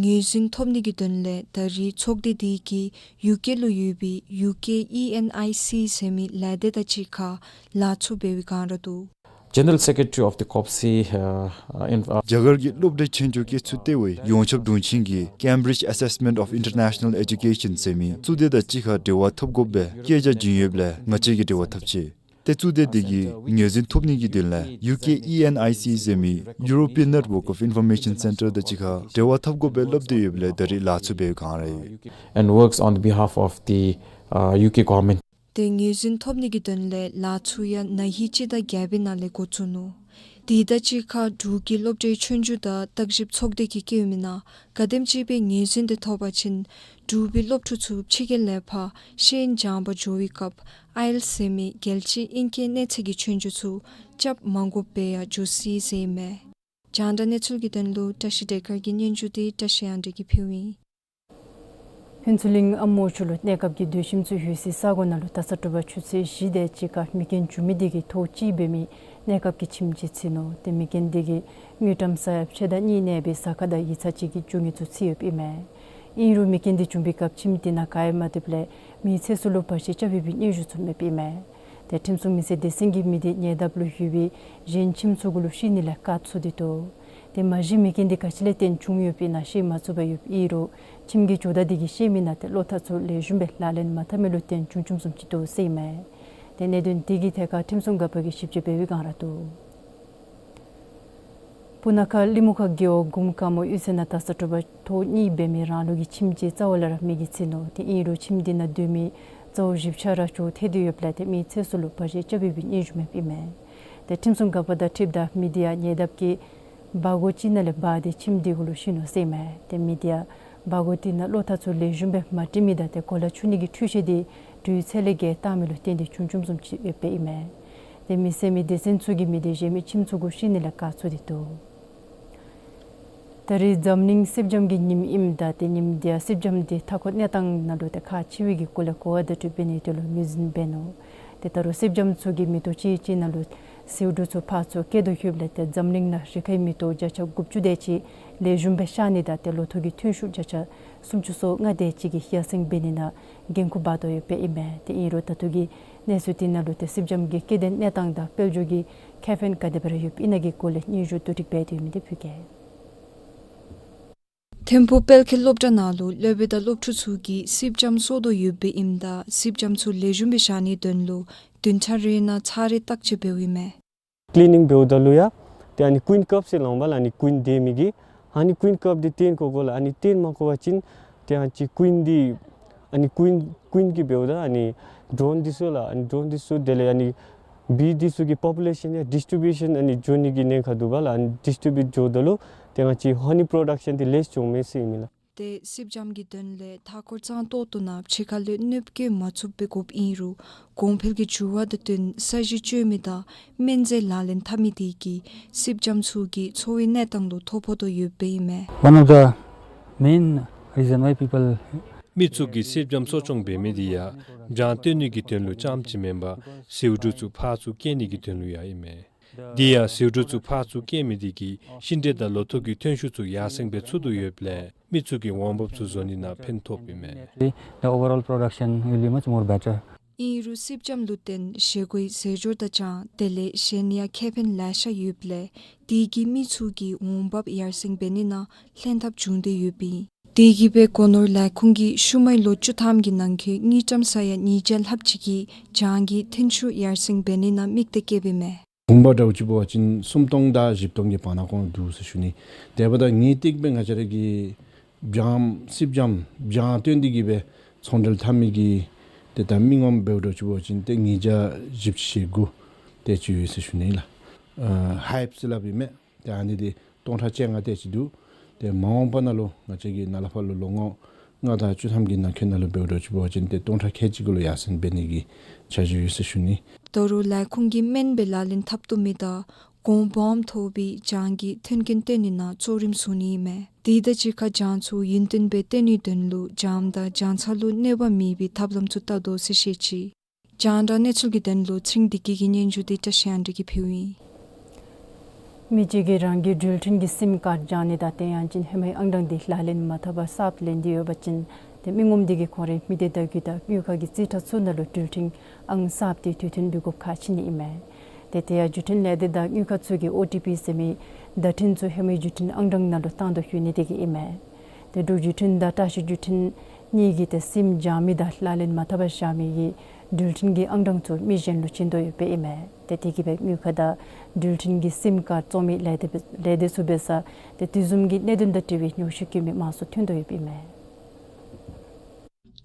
ངོས་འཛིན་ཐོབ་ནི་གི་དོན་ལས་ད་རེས་ཚོགས་སྡེ་དེ་གིས་ཡུ་ཀེ་ལུ་ཡོད་པའི་ཡུ་ཀེ་ཨི་ཨེན་ཨའི་སི་ཟེར་མི་ལས་སྡེ་དང་གཅིག་ཁར་ལཱ་ཚུ་འབད་བའི་བསྒང་ར་འདུག། General Secretary of the COPC, uh, uh, in, uh, རྒྱ་གར་གྱི་སློབ་གྲྭའི་ཆོས་རྒྱུགས་བཀོལ་ཚོགས་ལྟེ་བའི་ཡོངས་ཁྱབ་དྲུང་ཆེན་གྱིས་Cambridge Assessment of International Education ཟེར་མི་གཙུག་སྡེ་དང་གཅིག་ཁར་འབྲེལ་བ་འཐབ་དགོ་པའི་བཀོད་རྒྱ་བྱིན་ཡོདཔ་ལས་ང་བཅས་ཀྱིས་འབྲེལ་བ་འཐབ་ཅི། ཏེ་གཙུག་སྡེ་དེ་གིས་ངོས་འཛིན་ཐོབ་ནི་གི་དོན་ལས་ཡུ་ཀེ་ཨི་ཨེན་ཨའི་སི་ཟེར་མི་European Network of Information Centre དང་གཅིག་ཁར་འབྲེལ་བ་འཐབ་དགོ་པའི་སླབ་སྟེ་ཡོདཔ་ལས་ད་རེས་ལཱ་ཚུ་འབད་བའི་བསྒང་ར་ཡོད། And works on the behalf of the, uh, U K government. ཏེ་ངོས་འཛིན་ཐོབ་ནི་གི་དོན་ལས་ལཱ་ཚུ་ཡང་ན་ཧིང་སྤྱི་ཟླ་བརྒྱད་པའི་ནང་ལས་འགོ་བཙུགས་ནུག། དེ་དང་གཅིག་ཁར་འབྲུག་གི་སློབ་གྲྭའི་ཆོས་རྒྱུགས་དང་བརྟག་ཞིབ་ཚོགས་སྡེ་གིས་བཀོད་མི་ནང་ག་དེམ་ཅིག་སྦེ་ངོས་འཛིན་དེ་ཐོབ་པ་ཅིན་འབྲུག་པའི་སློབ་ཕྲུག་ཚུ་ཕྱི་རྒྱལ་ལས་ཕར་ཤེས་ཡོན་སྦྱང་པར་འགྱོ་བའི་སྐབས་ཨའི་ཨེལ་ཟེར་མི་རྒྱལ་སྤྱིའི་ཨིང་སྐད་གནས་ཚད་ཀྱི་ཆོས་རྒྱུགས་ཚུ་རྐྱབ་མ་དགོཔ་སྦེ་ཡང་འགྱོ་སྲིད་ཟེར་ཨིན་མས། རྒྱང་བསྒྲགས་གནས་ཚུལ་གྱི་དོན་ལུ་བཀྲ་ཤིས་བདེ་དཀར་གྱི་སྙན་ཞུ་དེ་བཀྲ་ཤིས་དབང་འདུས་ཀྱིས་ཕུལཝ་ཨིན། ཕུན་ཚོགས་གླིང་ཨ་མོ་ཆུ་ལུ་གནས་སྐབས་ཀྱི་སྡོད་ཁྱིམ་ཚུ་ཡོད་སའི་ས་གོ་ནང་ལུ་ད་ས་དྲོ་པ་ཆུ་ཚོད་བཞི་དེ་ཅིག་ཁར་མེ་རྐྱེན་བྱུང་མི་དེ་གིས་ཐོག་བཅད་འབད་མི་གནས་སྐབས་ཀྱི་ཁྱིམ་ཅིག་འཚིག་ནུག། ཏེ་མེ་རྐྱེན་དེ་གིས་དངུལ་ཀྲམ་ས་ཡ་ཕྱེད་དང་གཉིས་གནས་པའི་ཟ་ཁང་དང་ཡིག་ཚང་ཅིག་གི་རྒྱུ་དངོས་ཚུ་འཚིག་ཡོདཔ་ཨིན་མས། ཨིན་རུང་མེ་རྐྱེན་དེ་བྱུང་པའི་སྐབས་ཁྱིམ་དེ་ནང་ག་ཡང་མ་སྡོདཔ་ལས་མི་ཚེ་ཚུ་ལུ་བར་ཆད་རྐྱབ་ཡོད་པའི་སྙན་ཞུ་ཚུ་མེདཔ་ཨིན་མས། ཏེ་ཁྲིམས་སྲུང་མི་སེར་སྡེ་ཚན་གྱི་མི་དེ་ཉེ་འདབས་ལུ་ཡོད་པའི་གཞན་ཁྱིམ་ཚུ་གུ་ལུ་ཤེས་ནི་ལས་བཀག་ཚུགས་ཏེ་འདུག། ཏེ་མ་གཞི་མེ་རྐྱེན་དེ་ག་ཅི་ལས་བརྟེན་བྱུང་ཡོདཔ་ཨིན་ན་ཤེས་མ་ཚུགས་པར་ཡོདཔ་ཨིན་རུང་ཁྱིམ་གྱི་ཇོ་བདག་དེ་གིས་ཤེས་མི་ནང་ཏེ་གློག་ཐག་ཚུ་ལེགས་ཤོམ་སྦེ་ལག་ལེན་མ་འཐབ་མི་ལུ་བརྟེན་བྱུང་བྱུངམ་བཟུམ་ཅིག་འདུག་ཟེར་ཨིན་མས། ཏེ་གནད་དོན་དེ་གི་ཐད་ཁར་ཁྲིམས་སྲུང་འགག་པ་གིས་ཞིབ་དཔྱད་འབད་བའི་བསྒང་ར་འདུག། སྤུ་ན་ཁ་གླིང་མུ་ཁ་རྒེད་འོག་གུམ་དཀར་མོ་གཡུས་ཚན་ནང་ད་ས་དྲོ་པ་ཐོག་གཉིས་འབད་མི་རང་ལུགས་ཀྱི་ཁྱིམ་ཅིག་རྩ་བ་ལས་ར་མེ་གིས་འཚིག་ནུག། ཏེ་ཨིན་རུང་ཁྱིམ་དེ་ནང་སྡོད་མི་གཙོ་བོ་བཞི་ཆ་ར་ཅིག་ཐལ་ཏེ་ཡོདཔ་ལས་ཏེ་མི་ཚེ་ཚུ་ལུ་བར་ཆད་རྐྱབ་ཡོད་པའི་སྙན་ཞུ་མེདཔ་ཨིན་མས། ཏེ་ཁྲིམས་སྲུང་འགག་པ་དང་འཁྲིལཝ་ད་མི་དེ་ཡང་ཉེ་འདབས་ཀྱི་སྦ་སྒོར་ཅིག་ནང་ལས་འབག་སྟེ་ཁྱིམ་དེ་གུ་ལུ་བཤིག་ནུག་ཟེར་ཨིན་མས། ཏེ་མི་དེ་ཡང་སྦ་སྒོར་དེ་ནང་གློག་ཐག་ཚུ་ལེགས་ཤོམ་སྦེ་མ་དཀྲིས་མི་དང་ཏེ་གོ་ལ་འཁྱུ་ནི་གི་འཕྲུལ་ཆས་དེ་དུས་ཚོད་ལས་བརྒལ་བཏང་མི་ལུ་བརྟེན་ཏེ་བྱུང་བྱུངམ་བཟུམ་ཅིག་ཡོདཔ་ཨིན་མས། ཏེ་མེ་གསོད་མི་སྡེ་ཚན་ཚུ་གིས་མི་དེ་གཞན་མི་ཁྱིམ་ཚུ་གུ་བཤིག་ནི་ལས་བཀག་ཚུགས་ཏེ་འདུག། ད་རེས་འཛམ་གླིང་སེར་སྦྱངམ་གྱི་ཉིནམ་ཨིནམ་ད་ཏེ་ཉིནམ་དེ་ཡང་སེར་སྦྱངམ་དེ་མཐའ་འཁོར་གནས་སྟངས་ནང་ལུ་ཏེ་ཁག་ཆེ་བའི་གི་སྐོར་ལས་གོ་བ་བརྡ་སྤྲོད་འབད་ནིའི་དོན་ལུ་ངོས་འཛིན་འབད་ནུག། ཏེ་ད་རུང་སེར་སྦྱངམ་ཚུ་གིས་མེ་ཏོག་ཅིག་ཅིག་ནང་ལུ་ཟེའུ་འབྲུ་ཚུ་ཕར་ཚུར་བཀལ་དོ་ཡོདཔ་ལས་ཏེ་འཛམ་གླིང་ནང་རི་ཁའི་མེ་ཏོག་བརྒྱ་ཆ་དགུ་བཅུ་དེ་ཅིག་ལེགས་ཤོམ་སྦེ་ཤར་ནི་དང་ཏེ་ལོ་ཐོག་གི་ཐོན་ཤུགས་བརྒྱ་ཆ་སུམ་ཅུ་སོ་ལྔ་དེ་ཅིག་གི་ཡར་སེང་འབད་ནི་ནང་འགན་ཁུར་འབག་དོ་ཡོདཔ་ཨིན་མས། ཏེ་ཨིན་རུང་ད་ལྟོ་གི་གནས་ཚུལ་དེ་ནང་ལུ་ཏེ་སེར་སྦྱངམ་གྱི་སྐྱེ་ལྡན་གནས་སྟངས་དང་དཔལ་འབྱོར་གྱི་ཁེ་ཕན་ག་དེ་སྦེ་ར་ཡོདཔ་ཨིན་ན་གི་སྐོར་ལས་སྙན་ཞུ་བསྡུ་སྒྲིག་འབད་དེ་ཡོད་མི་དེ་ཕུལ་གེ། ཐིམ་ཕུག་དཔལ་ཁེ་སློབ་གྲྭ་ནང་ལུ་སློབ་དཔོན་དང་སློབ་ཕྲུག་ཚུ་གིས་སེར་སྦྱངམ་གསོ་དོ་ཡོདཔ་ཨིནམ་ད་སེར་སྦྱངམ་ཚུ་ལེགས་ཤོམ་སྦེ་བཞག་ནིའི་དོན་ལུ་བདུན་ཕྲག་རེ་ནང་ཚར་རེ་བརྟག་དཔྱད་འབདཝ་ཨིན་མས། ཀི་ལི་ནིང་འབདཝ་ད་ལུ་ཡང་ཏེ་ཨ་ནི་ཀུན་ཀབ་ཟེར་སླབ་པས་ལགས། ཨ་ནི་ཀུན་སྡོད་མི་གི་ཨ་ནི་ཀུན་ཀབ་འདི་བཏོན་དགོ་གོ་ལགས། ཨ་ནི་བཏོན་མ་དགོ་པ་ཅིན་ཏེ་ཨ་ཙི་ཀུན་འདི་ཨ་ནི་ཀུན་ཀུན་གྱིས་འབདཝ་ད་ཨ་ནི་ཌོན་འདི་ཚུ་ལགས། ཨ་ནི་ཌོན་འདི་ཚུ་དེ་ལས་ཨ་ནི་བི་འདི་ཚུ་གི་པོ་པུ་ལེ་ཤཱན་ཡང་ཌིསི་ཊི་རི་བིའུ་ཤཱན་ཨ་ནི་འགྱོ་ནི་གི་ཉེན་ཁ་འདུག་པས་ལགས། ཨ་ནི་ཌིསི་ཊི་རི་བིའུ་འགྱོཝ་ད་ལུ་ཏེ་ང་བཅས་ཧོ་ནི་པྲོ་ཌག་ཤཱན་འདི་ལེསི་འགྱོཝ་མས་ཟེར་ཨིན་མས་ལགས། ཏེ་སིབ་འཇམ་གྱི་དོན་ལས་མཐའ་འཁོར་གཙང་ཏོག་ཏོ་ནང་ཕྱི་ཁ་ལུ་གནོདཔ་བཀལ་མ་ཚུགསཔ་སྦེ་དགོཔ་ཨིན་རུང་གོང་འཕེལ་གྱི་འགྱུར་བ་དང་བསྟུན་ས་གཞི་བཅོས་མི་དང་སྨན་རྫས་ལག་ལེན་འཐབ་མི་དེ་གིས་སིབ་འཇམ་ཚུ་གི་འཚོ་བའི་གནས་སྟངས་ལུ་ཐོ་ཕོག་དོ་ཡོདཔ་ཨིན་མས། One of the main reason why people མི་ཚུ་གིས་སིབ་འཇམ་གསོ་སྐྱོང་འབད་མི་དེ་ཡང་ལྗང་བཏོན་ནི་གི་དོན་ལུ་རྐྱངམ་ཅིག་མེན་པར་ཟེའུ་འབྲུ་ཚུ་ཕར་ཚུར་སྐྱེལ་ནི་གི་དོན་ལུ་ཡང་ཨིན་མས། དེ་ཡང་ཟེའུ་འབྲུ་ཚུ་ཕར་ཚུར་སྐྱེལ་མི་དེ་གིས་ཤིང་འབྲས་དང་ལོ་ཐོག་གི་ཐོན་ཤུགས་ཚུ་ཡར་སེང་སྦེ་ཚུགས་དོ་ཡོདཔ་ལས་མི་ཚུ་གི་འོང་འབབ་ཚུ་བཟོ་ནི་ནང་ཕན་ཐོགསཔ་ཨིན་མས། The overall production will be much more better. ཨིན་རུང་སིབ་འཇམ་ལུ་བརྟེན་བཞེས་སྒོའི་རྫས་སྦྱོར་དང་ལྗང་དེ་ལས་གཞན་ཡང་ཁེ་ཕན་ལེ་ཤ་ཡོདཔ་ལས་དེ་གིས་མི་ཚུ་གི་འོང་འབབ་ཡར་སེང་འབད་ནི་ནང་ལྷན་ཐབས་བྱུང་སྟེ་ཡོདཔ་ཨིན། དེ་གིས་སྦེ་སྒོ་ནོར་ལས་ཁུངས་ཀྱིས་ཤུལ་མའི་ལོ་བཅུ་ཐམ་གྱི་ནང་འཁོད་དངུལ་ཀྲམ་ས་ཡ་ཉིས་བརྒྱ་ལྷགཔ་ཅིག་གིས་ལྗང་གི་ཐོན་ཤུགས་ཡར་སེང་འབད་ནི་ནང་དམིགས་ཏེ་བསྐྱེདཔ་ཨིན་མས། གོང་པ་འདྲཝ་ཅིག་འབད་བ་ཅིན་སུམ་སྟོང་དང་བཞི་སྟོང་གི་བར་ན་ཁོང་འདུག་ཟེར་ཞུ་ནི། དེ་འབདཝ་ད་ངེས་ཏིག་སྦེ་ང་བཅས་ར་གི་ལྗང་སིབ་འཇམ་ལྗང་བཏོན་ཏེ་གིས་སྦེ་ཚོང་འབྲེལ་འཐབ་མི་གི་ཏེ་ད་མི་ངོམ་འབདཝ་འདྲཝ་ཅིག་འབད་བ་ཅིན་ཏེ་ཉིས་བརྒྱ་བཞི་བཅུ་ཞེ་དགུ་དེ་ཅིག་ཡོད་ཟེར་ཞུ་ནི་ལགས། ཨ་ཧའིབ་ཟེར་སླབ་ཨིན་མས། ཏེ་ཨ་ནི་འདི་སྟོང་ཕྲག་བཅོ་ལྔ་དེ་ཅིག་འདུག། ཏེ་མ་འོངས་པ་ནང་ལུ་ང་བཅས་ཀྱི་ནཱ་ལས་ཕར་ལུ་ལོ་ངོ་ལྔ་དང་བཅུ་ཐམ་གྱི་ནང་འཁོད་ནང་ལུ་འབདཝ་འདྲཝ་ཅིག་འབད་བ་ཅིན་ཏེ་སྟོང་ཕྲག་ཁལ་གཅིག་གུ་ལུ་ཡར་སེང་འབད་ནི་གི་འཆར་གཞི་ཡོད་ཟེར་ཞུ་ནི། ད་རུང་ལས་ཁུངས་ཀྱིས་སྨན་སྦེ་ལག་ལེན་འཐབ་བཏུབ་མི་དང་གོང་སྦོམ་མཐོ་བའི་ལྗང་གི་ཐོན་སྐྱེད་བཏོན་ནི་ནང་གཙོ་རིམ་བཟུང་ནི་ཨིན་མས། དེ་དང་གཅིག་ཁར་ལྗང་ཚུ་ཡུན་བརྟན་སྦེ་བཏོན་ནིའི་དོན་ལུ་ལྗང་དང་ལྗང་ཚ་ལུ་གནོད་པ་མེད་པའི་ཐབས་ལམ་ཚུ་བལྟ་དོ་ཟེར་བཤད་ཅི། རྒྱང་བསྒྲགས་གནས་ཚུལ་གྱི་དོན་ལུ་ཚེ་རིང་བདེ་སྐྱིད་ཀྱི་སྙན་ཞུ་དེ་བཀྲ་ཤིས་དབང་འདུས་ཀྱིས་ཕུལཝ་ཨིན། མི་གཅིག་གིས་རང་གི་འགྲུལ་འཕྲིན་གྱི་སིམ་ཀཱརཌ་བརྒྱངས་ནི་དང་དེ་ཡང་ཅིན་ཧེ་མའི་ཨང་གྲངས་དེ་ལག་ལེན་མ་འཐབ་པར་གསརཔ་ལེན་ཏེ་ཡོད་པ་ཅིན་ཏེ་མི་ངོམ་དེ་གིས་ཁོང་རའི་མི་སྡེ་བརྡ་བརྒྱུད་དང་དངུལ་ཁང་གི་རྩིས་ཁྲ་ཚུ་ནང་ལུ་འགྲུལ་འཕྲིན་ཨང་གསརཔ་དེ་དུས་མཐུན་འབུལ་དགོཔ་ཁག་ཆེ་ནི་ཨིན་མས། ཏེ་དེ་ཡང་བརྒྱུད་འཕྲིན་ལས་སྡེ་དང་དངུལ་ཁང་ཚུ་གིས་ཨོ་ཊི་པི་ཟེར་མི་བརྡ་འཕྲིན་ཚུ་ཧེ་མའི་བརྒྱུད་འཕྲིན་ཨང་གྲངས་ནང་ལུ་བཏང་དོ་ཡོད་ནི་དེ་གིས་ཨིན་མས། ཏེ་འབྲུག་བརྒྱུད་འཕྲིན་དང་བཀྲ་ཤིས་བརྒྱུད་འཕྲིན་གཉིས་ཀྱིས་ཏེ་སིམ་བརྒྱངས་མི་དང་ལག་ལེན་མ་འཐབ་པར་བཞག་མི་གི་འགྲུལ་འཕྲིན་གྱི་ཨང་གྲངས་ཚུ་མི་གཞན་ལུ་བྱིན་དོ་ཡོདཔ་ཨིན་མས། ཏེ་དེ་གིས་སྦེ་དངུལ་ཁང་དང་འགྲུལ་འཕྲིན་གྱི་སིམ་ཀཱརཌ་བཙོང་མི་ལས་སྡེ་ལས་སྡེ་ཚུ་འབད་སར་ཏེ་དེ་བཟུམ་གྱི་གནད་དོན་དང་འབྲེལ་བའི་ཉོགས་བཤད་བཀོད་མི་མང་སུ་ཐོན་དོ་ཡོདཔ་ཨིན་མས།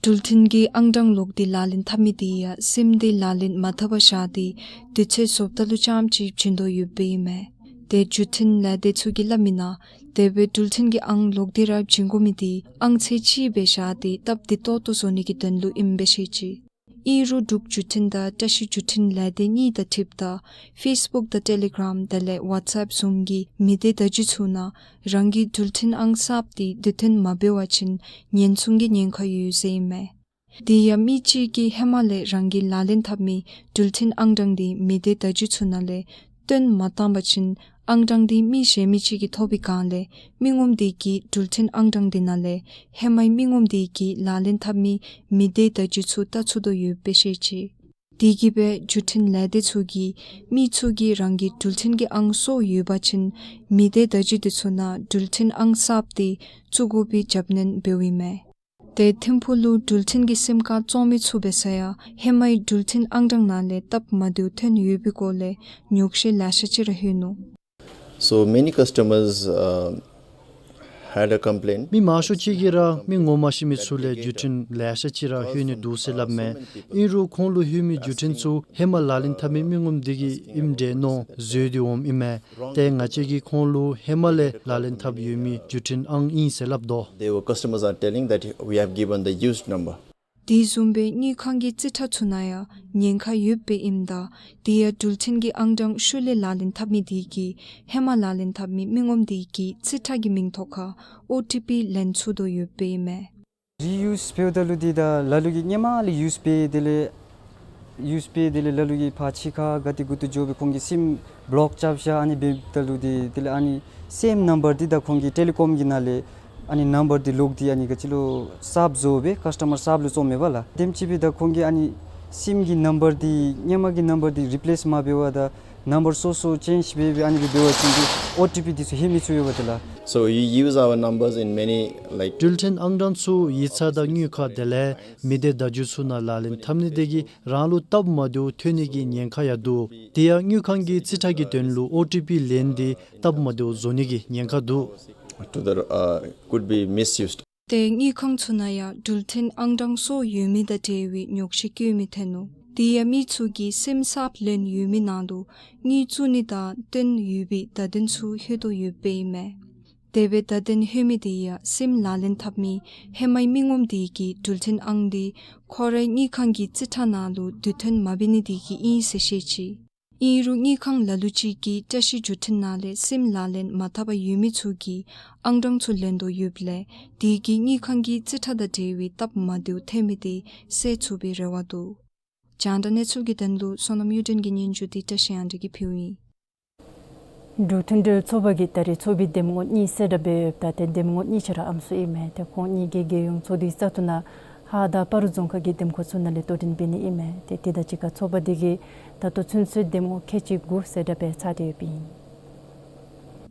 འགྲུལ་འཕྲིན་གྱི་ཨང་གྲངས་ལོག་སྟེ་ལག་ལེན་འཐབ་མི་དེ་ཡང་སིམ་དེ་ལག་ལེན་མ་འཐབ་པར་བཞག་སྟེ་དུས་ཚོད་བཟོཝ་ད་ལུ་རྐྱངམ་ཅིག་བྱིན་དོ་ཡོདཔ་ཨིན་མས། ཏེ་བརྒྱུད་འཕྲིན་ལས་སྡེ་ཚུ་གིས་སླབ་མི་ནང་དེ་སྦེ་འགྲུལ་འཕྲིན་གྱི་ཨང་ལོག་སྟེ་ར་བྱིན་དགོ་མི་དེ་ཨང་ཚད་ཅིག་སྦེ་བཞག་སྟེ་སྟབས་བདེ་ཏོག་ཏོ་བཟོ་ནི་གི་དོན་ལུ་ཨིནམ་སྦེ་བཤད་ཅི། ཨིན་རུང་འབྲུག་བརྒྱུད་འཕྲིན་དང་བཀྲ་ཤིས་བརྒྱུད་འཕྲིན་ལས་སྡེ་གཉིས་དང་འཁྲིལཝ་ད་ཕེསི་བུཀ་དང་ཊེ་ལི་གརམ་དེ་ལས་ཝཊས་ཨེཔ་བཟུམ་གྱི་མི་སྡེ་བརྡ་བརྒྱུད་ཚུ་ནང་རང་གི་འགྲུལ་འཕྲིན་ཨང་གསརཔ་དེ་དུས་མཐུན་མ་འབད་བ་ཅིན་ཉེན་སྲུང་གི་ཉེན་ཁ་ཡོད་ཟེར་ཨིན་མས། དེ་ཡང་མི་གཅིག་གིས་ཧེ་མ་ལས་རང་གིས་ལག་ལེན་འཐབ་མི་འགྲུལ་འཕྲིན་ཨང་གྲངས་དེ་མི་སྡེ་བརྡ་བརྒྱུད་ཚུ་ནང་ལས་བཏོན་མ་བཏང་པ་ཅིན་ཨང་གྲངས་དེ་མི་གཞན་མི་གཅིག་གིས་ཐོབ་པའི་སྒང་ལས་མི་ངོམ་དེ་གིས་འགྲུལ་འཕྲིན་ཨང་གྲངས་དེ་ནང་ལས་ཧེ་མའི་མི་ངོམ་དེ་གིས་ལག་ལེན་འཐབ་མི་མི་སྡེ་བརྡ་བརྒྱུད་ཚུ་བལྟ་ཚུགས་དོ་ཡོདཔ་སྦེ་བཤད་ཅི། དེ་གིས་སྦེ་བརྒྱུད་འཕྲིན་ལས་སྡེ་ཚུ་གིས་མི་ཚུ་གིས་རང་གི་འགྲུལ་འཕྲིན་གྱི་ཨང་སོར་ཡོད་པ་ཅིན་མི་སྡེ་བརྡ་བརྒྱུད་དེ་ཚུ་ནང་འགྲུལ་འཕྲིན་ཨང་གསརཔ་དེ་བཙུགས་དགོ་པའི་རྒྱབ་སྣོན་འབདཝ་ཨིན་མས། ཏེ་ཐིམ་ཕུག་ལུ་འགྲུལ་འཕྲིན་གྱི་སིམ་ཀཱརཌ་བཙོང་མི་ཚུ་འབད་སར་ཡང་ཧེ་མའི་འགྲུལ་འཕྲིན་ཨང་གྲངས་ནང་ལས་སྟབས་མ་བདེཝ་ཐོན་ཡོད་པའི་སྐོར་ལས་ཉོགས་བཤད་ལེ་ཤ་ཅིག་ར་ལྷོད་ནུག། So many customers, uh, had a complaint. མི་མང་ཤོས་ཅིག་གིས་ར་མི་ངོ་མ་ཤེས་མི་ཚུ་ལས་བརྒྱུད་འཕྲིན་ལེ་ཤ་ཅིག་ར་ལྷོད་ནི་འདུག་ཟེར་སླབ་མས། ཨིན་རུང་ཁོང་ལུ་ལྷོད་མི་བརྒྱུད་འཕྲིན་ཚུ་ཧེ་མ་ལག་ལེན་འཐབ་མི་མི་ངོམ་དེ་གི་ཨིནམ་འདྲས་མནོ་བཟོ་སྟེ་འོངམ་ཨིན་མས། ཏེ་ང་བཅས་ཀྱིས་ཁོང་ལུ་ཧེ་མ་ལས་ལག་ལེན་འཐབ་ཡོད་མི་བརྒྱུད་འཕྲིན་ཨང་ཨིན་ཟེར་སླབ་དོ། They were, customers are telling that we have given the used number. དེ་བཟུམ་སྦེ་དངུལ་ཁང་གི་རྩིས་ཁྲ་ཚུ་ནང་ཡང་ཉེན་ཁ་ཡོདཔ་སྦེ་ཨིནམ་ད་དེ་ཡང་འགྲུལ་འཕྲིན་གྱི་ཨང་གྲངས་ཤུལ་ལས་ལག་ལེན་འཐབ་མི་དེ་གིས་ཧེ་མ་ལག་ལེན་འཐབ་མི་མི་ངོམ་དེ་གི་རྩིས་ཁྲ་གི་མིང་ཐོག་ཁར་ཨོ་ཊི་པི་ལེན་ཚུགས་དོ་ཡོདཔ་སྦེ་ཨིན་མས། རི་ཡུསི་འབདཝ་ད་ལུ་འདི་ད་ལ་ལུ་གིས་ཧེ་མ་ལས་ཡུསི་འབད་དེ་ལས་ཡུསི་འབད་དེ་ལས་ལ་ལུ་གིས་ཕར་ཕྱི་ཁར་ག་ཏེ་གུ་ཏེ་འགྱོ་སྦེ་ཁོང་གིས་སིམ་བློཀ་རྐྱབ་བཞག། ཨ་ནི་འབདཝ་ད་ལུ་འདི་དེ་ལས་ཨ་ནི་སེམ་ནམ་བར་འདི་ད་ཁོང་གིས་ཊེ་ལི་ཀོམ་གྱི་ནང་ལས་ཨ་ནི་ནམ་བར་འདི་ལོག་སྟེ་ཨ་ནི་ག་ཅི་ལོ་གསརཔ་བཟོ་སྦེ་ཀཱསི་ཊ་མར་གསརཔ་ལུ་བཙོང་མས་པ་ལགས། དེམ་ཅིག་འབདཝ་ད་ཁོང་གིས་ཨ་ནི་སིམ་གྱི་ནམ་བར་འདི་ཧེ་མ་གི་ནམ་བར་འདི་རི་པི་ལེསི་མ་འབད་བར་ད་ནམ་བར་སོ་སོ་ཅེནཇི་འབད་སྦེ་ཨ་ནི་སྦེ་འབད་བ་ཅིན་འདི་ཨོ་ཊི་པི་འདི་ཚུ་ལྷོད་མི་ཚུགས་ཡོདཔ་ད་ལགས། So you use our numbers in many, like འགྲུལ་འཕྲིན་ཨང་གྲངས་ཚུ་ཡིག་ཚང་དང་དངུལ་ཁང་དེ་ལས་མི་སྡེ་བརྡ་བརྒྱུད་ཚུ་ནང་ལག་ལེན་འཐབ་ནི་དེ་གིས་རང་ལུ་སྟབས་མ་བདེཝ་ཐོན་ནི་གི་ཉེན་ཁ་ཡང་འདུག། དེ་ཡང་དངུལ་ཁང་གི་རྩིས་ཁྲ་གི་དོན་ལུ་ཨོ་ཊི་པི་ལེན་ཏེ་སྟབས་མ་བདེཝ་བཟོ་ནི་གི་ཉེན་ཁ་འདུག། To the, uh, could be misused. ཏེ་དངུལ་ཁང་ཚུ་ནང་ཡང་འགྲུལ་འཕྲིན་ཨང་གྲངས་སོར་ཡོད་མི་དང་འབྲེལ་བའི་ཉོགས་བཤད་བཀོད་མི་ཐོན་ནུག། དེ་ཡང་མི་ཚུ་གིས་སིམ་གསརཔ་ལེན་ཡོད་མི་ནང་ལུ་དངུལ་བཙུགས་ནི་དང་བཏོན་ཡོད་པའི་བརྡ་དོན་ཚུ་ལྷོད་དོ་ཡོདཔ་སྦེ་ཨིན་མས། དེ་སྦེ་བརྡ་དོན་ལྷོད་མི་དེ་ཡང་སིམ་ལག་ལེན་འཐབ་མི་ཧེ་མའི་མི་ངོམ་དེ་གིས་འགྲུལ་འཕྲིན་ཨང་དེ་ཁོ་རའི་དངུལ་ཁང་གི་རྩིས་ཁྲ་ནང་ལུ་དུས་མཐུན་མ་འབད་ནི་དེ་གིས་ཨིན་ཟེར་བཤད་ཅི། ཨིན་རུང་དངུལ་ཁང་ལ་ལུ་ཅིག་གིས་བཀྲིས་བརྒྱུད་འཕྲིན་ནང་ལས་སིམ་ལག་ལེན་མ་འཐབ་པར་ཡོད་མི་ཚུ་གིས་ཨང་གྲངས་ཚུ་ལེན་དོ་ཡོདཔ་ལས་དེ་གིས་དངུལ་ཁང་གི་རྩིས་ཁྲ་དང་འབྲེལ་བའི་སྟབས་མ་བདེཝ་ཐོན་མི་དེ་སེལ་ཚུགས་པའི་རེ་བ་འདུག། རྒྱང་བསྒྲགས་གནས་ཚུལ་གྱི་དོན་ལུ་བསོད་ནམས་གཡུ་སྒྲོན་གྱི་སྙན་ཞུ་དེ་བཀྲིས་གཡང་སྒྲོན་གྱིས་ཕུལཝ་ཨིན། འབྲུག་མཐུན་སྒྲིལ་ཚོགས་པ་གིས་ད་རེས་ཚོགས་པའི་འདེམས་ངོ་གཉིས་གསལ་བསྒྲགས་འབད་ཡོདཔ་ད་ཏེ་འདེམས་ངོ་གཉིས་ཆ་ར་ཨམ་སྲུ་ཨིན་མས། ཏེ་ཁོང་གཉིས་ཀྱིས་རྒྱལ་ཡོངས་ཚོགས་འདུའི་བཙག་འཐུ་ནང་ཧཱ་དང་སྤ་རོ་རྫོང་ཁག་གི་འདེམས་ཁོངས་ཚུ་ནང་ལས་དོ་འགྲན་འབད་ནི་ཨིན་མས། ཏེ་དེ་དང་གཅིག་ཁར་ཚོགས་པ་དེ་གིས་ད་ལྟོ་ཚུན་ཚོད་འདེམས་ངོ་ཁལ་གཅིག་དགུ་གསལ་བསྒྲགས་འབད་ཚར་ཏེ་ཡོདཔ་ཨིན།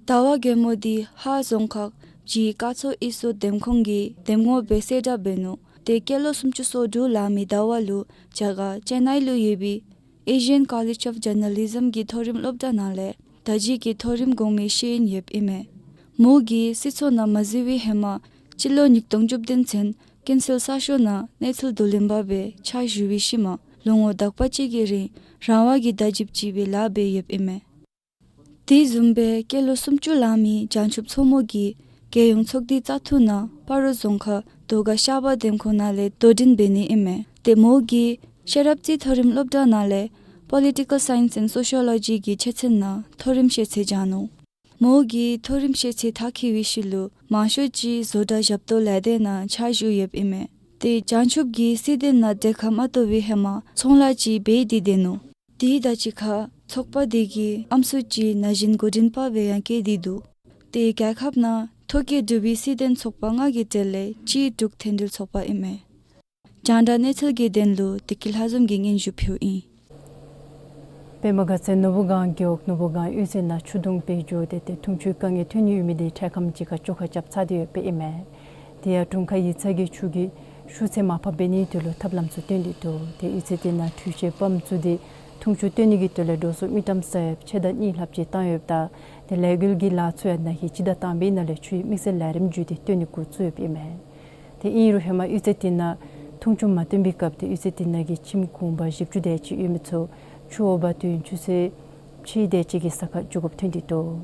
ཟླ་བ་གོང་མ་དེ་ཧཱ་རྫོང་ཁག་ཇི་སྐར་ཚོགས་ཨི་སོ་འདེམས་ཁོངས་ཀྱི་འདེམས་ངོ་སྦེ་གསལ་བསྒྲགས་འབད་ནུག། ཏེ་སྐྱེས་ལོ་སུམ་ཅུ་སོ་དྲུག་ལང་མི་ཟླ་བ་ལུ་རྒྱ་གར་ཅེན་ནའི་ལུ་ཡོད་པའི་Asian College of Journalism གི་མཐོ་རིམ་སློབ་གྲྭ་ནང་ལས་དར་རྒྱས་ཀྱི་མཐོ་རིམ་གོང་མའི་ཤེས་ཡོན་ཡོདཔ་ཨིན་མས། མོ་གིས་སྲིད་ཚོགས་ནང་མ་འཛུལ་བའི་ཧེ་མ་སྤྱི་ལོ་ཉིས་སྟོང་བཅུ་བདུན་ཚུན་ཀུན་གསལ་གསར་ཤོག་ནང་གནས་ཚུལ་བསྡུ་ལེན་པ་སྦེ་ཕྱག་ཞུ་བའི་ཤུལ་མ་ལོ་ངོ་དག་པ་ཅིག་གི་རིང་རང་དབང་གི་བརྡ་བརྒྱུདཔ་ཅིག་སྦེ་ལཱ་འབད་ཡོདཔ་ཨིན་མས། དེ་བཟུམ་སྦེ་སྐྱེས་ལོ་སུམ་ཅུ་ལང་མི་བྱང་ཆུབ་མཚོ་མོ་གིས་རྒྱལ་ཡོངས་ཚོགས་སྡེའི་བཙག་འཐུ་ནང་སྤ་རོ་རྫོང་ཁག་རྡོ་དཀར་ཤར་པ་འདེམས་ཁོངས་ནང་ལས་དོ་འགྲན་འབད་ནི་ཨིན་མས། ཏེ་མོ་གིས་ཤེས་རབ་རྩེ་མཐོ་རིམ་སློབ་གྲྭ་ནང་ལས་Political Science and Sociology གི་ཆོས་ཚན་ནང་མཐོ་རིམ་ཤེས་ཚད་སྦྱངས་ནུག། མོ་གིས་མཐོ་རིམ་ཤེས་ཚད་མཐར་འཁྱོལ་བའི་ཤུལ་ལུ་མང་ཤོས་ཅིག་བཟོ་གྲྭ་ཞབས་ཏོག་ལས་སྡེ་ནང་ཕྱག་ཞུ་ཡོདཔ་ཨིན་མས། ཏེ་བྱང་ཆུབ་ཀྱིས་སྲིད་དོན་ནང་གྲལ་ཁར་མ་གཏོགས་པའི་ཧེ་མ་ཚོང་ལཱ་ཅིག་འབད་དེ་སྡོད་ནུག། དེ་དང་གཅིག་ཁར་ཚོགས་པ་དེ་གི་ཨམ་སྲུ་ཅིག་ན་གཞོན་འགོ་འདྲེན་པ་སྦེ་ཡང་བསྐོས་ཏེ་འདུག། ཏེ་རྒྱལ་ཁབ་ནང་ཐོ་བཀོད་གྲུབ་པའི་སྲིད་དོན་ཚོགས་པ་ལྔ་གི་གྲས་ལས་གཅིག་འབྲུག་མཐུན་སྒྲིལ་ཚོགས་པ་ཨིན་མས། རྒྱང་བསྒྲགས་གནས་ཚུལ་གྱི་དོན་ལུ་བདེ་སྐྱིད་ལྷ་འཛོམས་ཀྱིས་སྙན་ཞུ་ཕུལཝ་ཨིན། པདྨ་དགའ་ཚལ་ནོར་བུ་སྒང་རྒེད་འོག་ནོར་བུ་སྒང་གཡུས་ཚན་ནང་ཆུ་དུང་སྦེ་རྒྱུ་སྟེ་ཏེ་འཐུང་ཆུའི་དཀའ་ངལ་ཐོན་ནི་ཡོད་མི་དེ་འཕྲལ་ཁམས་ཅིག་ཁར་བཅོ་ཁ་རྐྱབ་ཚར་ཏེ་ཡོདཔ་ཨིན་མས། དེ་ཡང་དྲུང་ཁག་ཡིག་ཚང་གིས་ཆུ་གི་ཤུགས་ཚད་མར་ཕབ་འབད་ནིའི་དོན་ལུ་ཐབས་ལམ་ཚུ་བཏོན་ཏེ་འདུག། ཏེ་གཡུས་ཚན་དེ་ནང་འཕྲུལ་ཆས་པམཔ་ཚུ་དེ་འཐུང་ཆུ་བཏོན་ནི་གི་དོན་ལས་འགྲོ་སོང་དངུལ་ཀྲམ་ས་ཡ་ཕྱེད་དང་གཉིས་ལྷགཔ་ཅིག་བཏང་ཡོདཔ་ད་ཏེ་ལས་འགུལ་གྱི་ལཱ་ཚུ་ཡང་ན་ཧིང་སྤྱི་ཟླ་དང་པའི་ནང་ལས་ཆུའི་དམིགས་བསལ་ལས་རིམ་བརྒྱུད་དེ་བཏོན་ནི་འགོ་བཙུགས་ཡོདཔ་ཨིན་མས། ཏེ་ཨིན་རུང་ཧེ་མ་གཡུས་ཚན་དེ་ནང་འཐུང་ཆུ་མ་བཏོན་པའི་སྐབས་ཏེ་གཡུས་ཚན་དེ་ནང་གི་ཁྱིམ་གུང་པ་བཞི་བཅུ་དེ་ཅིག་ཡོད་མི་ཚུ་ཆུ་འོ་བར་ཐོན་ཆུ་ཚོད་ཕྱེད་དེ་ཅིག་གིས་ས་ཁར་འགྱོ་དགོཔ་ཐོན་ཏེ་འདུག།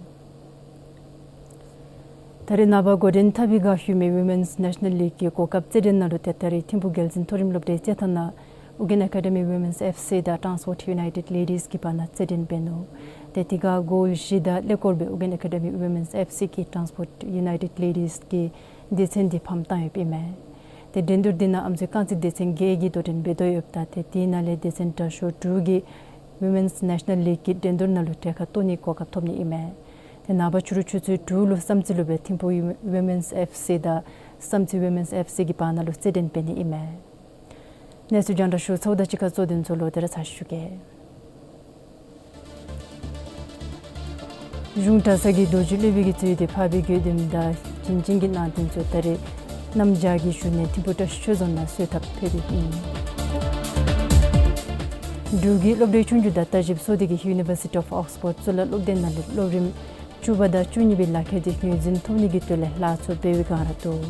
ད་རེས་ནངས་པ་འགོ་འདྲེན་འཐབ་པའི་སྒང་ཡོད་མི་Women's National League གི་གོ་སྐབས་རྩེད་འགྲན་ནང་ལུ་ཏེ་ད་རེས་ཐིམ་ཕུག་རྒྱལ་འཛིན་མཐོ་རིམ་སློབ་གྲྭའི་རྩེད་ཐང་ནང་Ugyen Academy Women's F C དང་Transport United Ladies གི་བར་ན་རྩེད་འགྲན་འབད་ནུག། ཏེ་དེ་ཁར་གོལ་བཞི་དང་ཀླད་ཀོར་སྦེ་Ugyen Academy Women's F C གིས་Transport United Ladies གི་སྡེ་ཚན་དེ་ཕམ་བཏང་ཡོདཔ་ཨིན་མས། ཏེ་འགྲན་བསྡུར་དེ་ནང་ཨམ་སྲུའི་རྐང་རྩེད་སྡེ་ཚན་བརྒྱད་ཀྱིས་དོ་འགྲན་འབད་དོ་ཡོདཔ་ད་ཏེ་དེ་ནང་ལས་སྡེ་ཚན་དྲག་ཤོས་དྲུག་གིས་Women's National League གི་འགྲན་བསྡུར་ནང་ལུ་གྲལ་ཁར་གཏོགས་ནིའི་གོ་སྐབས་ཐོབ་ནི་ཨིན་མས། ཏེ་ནངས་པ་ཕྱི་རུ་ཆུ་ཚོད་དྲུག་ལུ་བསམ་རྩེ་ལུ་སྦེ་ཐིམ་ཕུག་Women's F C དང་བསམ་རྩེ་Women's F C གི་བར་ན་ལུ་རྩེད་འགྲན་འབད་ནི་ཨིན་མས། གནས་ཚུལ་རྒྱང་བསྒྲགས་ཞུ་ཚརཝ་དང་གཅིག་ཁར་གཙོ་དོན་ཚུ་ལོག་སྟེ་ར་ཚར་ཞུ་གེ། གཞུང་གྲྭ་ཚང་གི་རྡོ་རྗེ་སློབ་དཔོན་གྱིས་གཙོས་ཏེ་འཕགས་པའི་དགེ་འདུན་དང་བྱིན་ཅན་གྱི་ནང་རྟེན་ཚུ་ད་རེས་གནམ་བྱཱར་གྱི་བཞུགས་གནས་ཐིམ་ཕུག་བཀྲིས་ཆོས་རྫོང་ནང་གསོལ་ཐབ་ཕུལཝ་ཨིན། འབྲུག་གི་སློབ་གྲྭའི་ཆོས་རྒྱུགས་དང་ལྟ་ཞིབ་ཚོགས་སྡེ་གིས་University of Oxford གཙུག་ལག་སློབ་སྡེ་ནང་ལས་སློབ་རིམ་བཅུ་པ་དང་བཅུ་གཉིས་པའི་ལག་ཁྱེར་དེ་ངོས་འཛིན་ཐོབ་ནི་གི་དོན་ལས་ལཱ་ཚུ་འབད་བའི་བསྒང་ར་འདུག།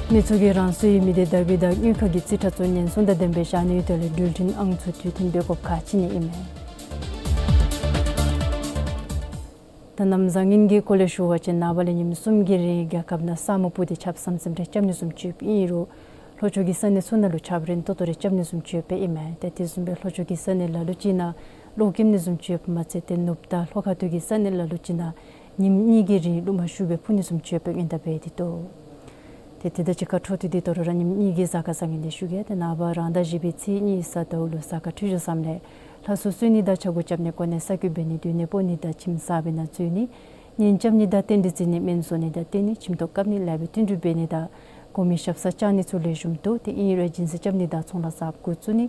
མི་ཚུ་གིས་རང་སོའི་མི་སྡེ་བརྡ་བརྒྱུད་དང་དངུལ་ཁང་གི་རྩིས་ཁྲ་ཚུ་ཉེན་སྲུང་དང་ལྡནམ་སྦེ་བཞག་ནིའི་དོན་ལས་འགྲུལ་འཕྲིན་ཨང་ཚུ་དུས་མཐུན་འབད་དགོཔ་ཁག་ཆེ་ནི་ཨིན་མས། ད་གནམ་བཟང་ངན་གྱི་སྐོར་ལས་ཞུ་བ་ཅིན་ནངས་པ་ལས་ཉིནམ་གསུམ་གྱི་རིང་རྒྱལ་ཁབ་ནང་ས་སྨུག་སྤུབས་ཏེ་ཆརཔ་ཟམ་ཟིམ་རེ་རྐྱབ་ནི་བཟུམ་ཅིག་ཡོདཔ་ཨིན་རུང་ལྷོ་ཕྱོགས་ཀྱི་ས་གནས་ཚུ་ནང་ལུ་ཆརཔ་རན་ཏོག་ཏོ་རེ་རྐྱབ་ནི་བཟུམ་ཅིག་ཡོདཔ་ཨིན་མས། ཏེ་དེ་བཟུམ་སྦེ་ལྷོ་ཕྱོགས་ཀྱི་ས་གནས་ལ་ལུ་ཅིག་ནང་གློག་ཀེམ་ནི་བཟུམ་ཅིག་ཡོདཔ་མ་ཚད་ཏེ་ནུབ་དང་ལྷོ་ཁ་ཐུག་གི་ས་གནས་ལ་ལུ་ཅིག་ནང་ཉིནམ་གཉིས་ཀྱི་རིང་རླུང་མ་ཤུགས་སྦེ་འཕུ་ནི་བཟུམ་ཅིག་ཡོདཔ་སྔོན་བརྡ་འབད་དེ་འདུག། ཏེ་དེ་དང་གཅིག་ཁར་འཕྲོ་མཐུད་དེ་དོ་རུང་ར་ཉིནམ་གཉིས་ཀྱི་གཟའ་སྐར་བཟང་ངན་དེ་ཞུ་གེ། ཏེ་ནངས་པ་རང་ཟླ་བཞི་པའི་ཚེས་གཉིས་གཟའ་ཟླཝ་ལུ་གཟའ་སྐར་འཕྲོད་སྦྱོར་བཟངམ་ལས་ལྷ་གསོལ་གསོལ་ནི་དང་ཕྱག་སྐོར་རྐྱབ་ནི་གོ་གནས་གསར་བསྐོ་འབད་ནི་སྡོད་གནས་སྤོ་ནི་དང་ཁྱིམ་གསར་པའི་ནང་འཛུལ་ནི་གཉེན་རྐྱབ་ནི་དང་རྟེན་འབྲེལ་བརྩི་ནི་སྨན་གསོ་ནི་དང་བསྟེན་ནི་ཁྱིམ་ཐོག་བཀབ་ནི་ལེགས་པའི་བསྟུན་གྲོས་འབད་ནི་དང་གོང་མའི་ཞབས་སར་བཅར་ནི་ཚུ་ལེགས་ཤོམ་འདུག། ཏེ་ཨིན་རུང་སྦྱིན་སྲེག་རྐྱབ་ནི་དང་ཚོང་ལཱ་གསརཔ་འགོ་བཙུགས་ནི་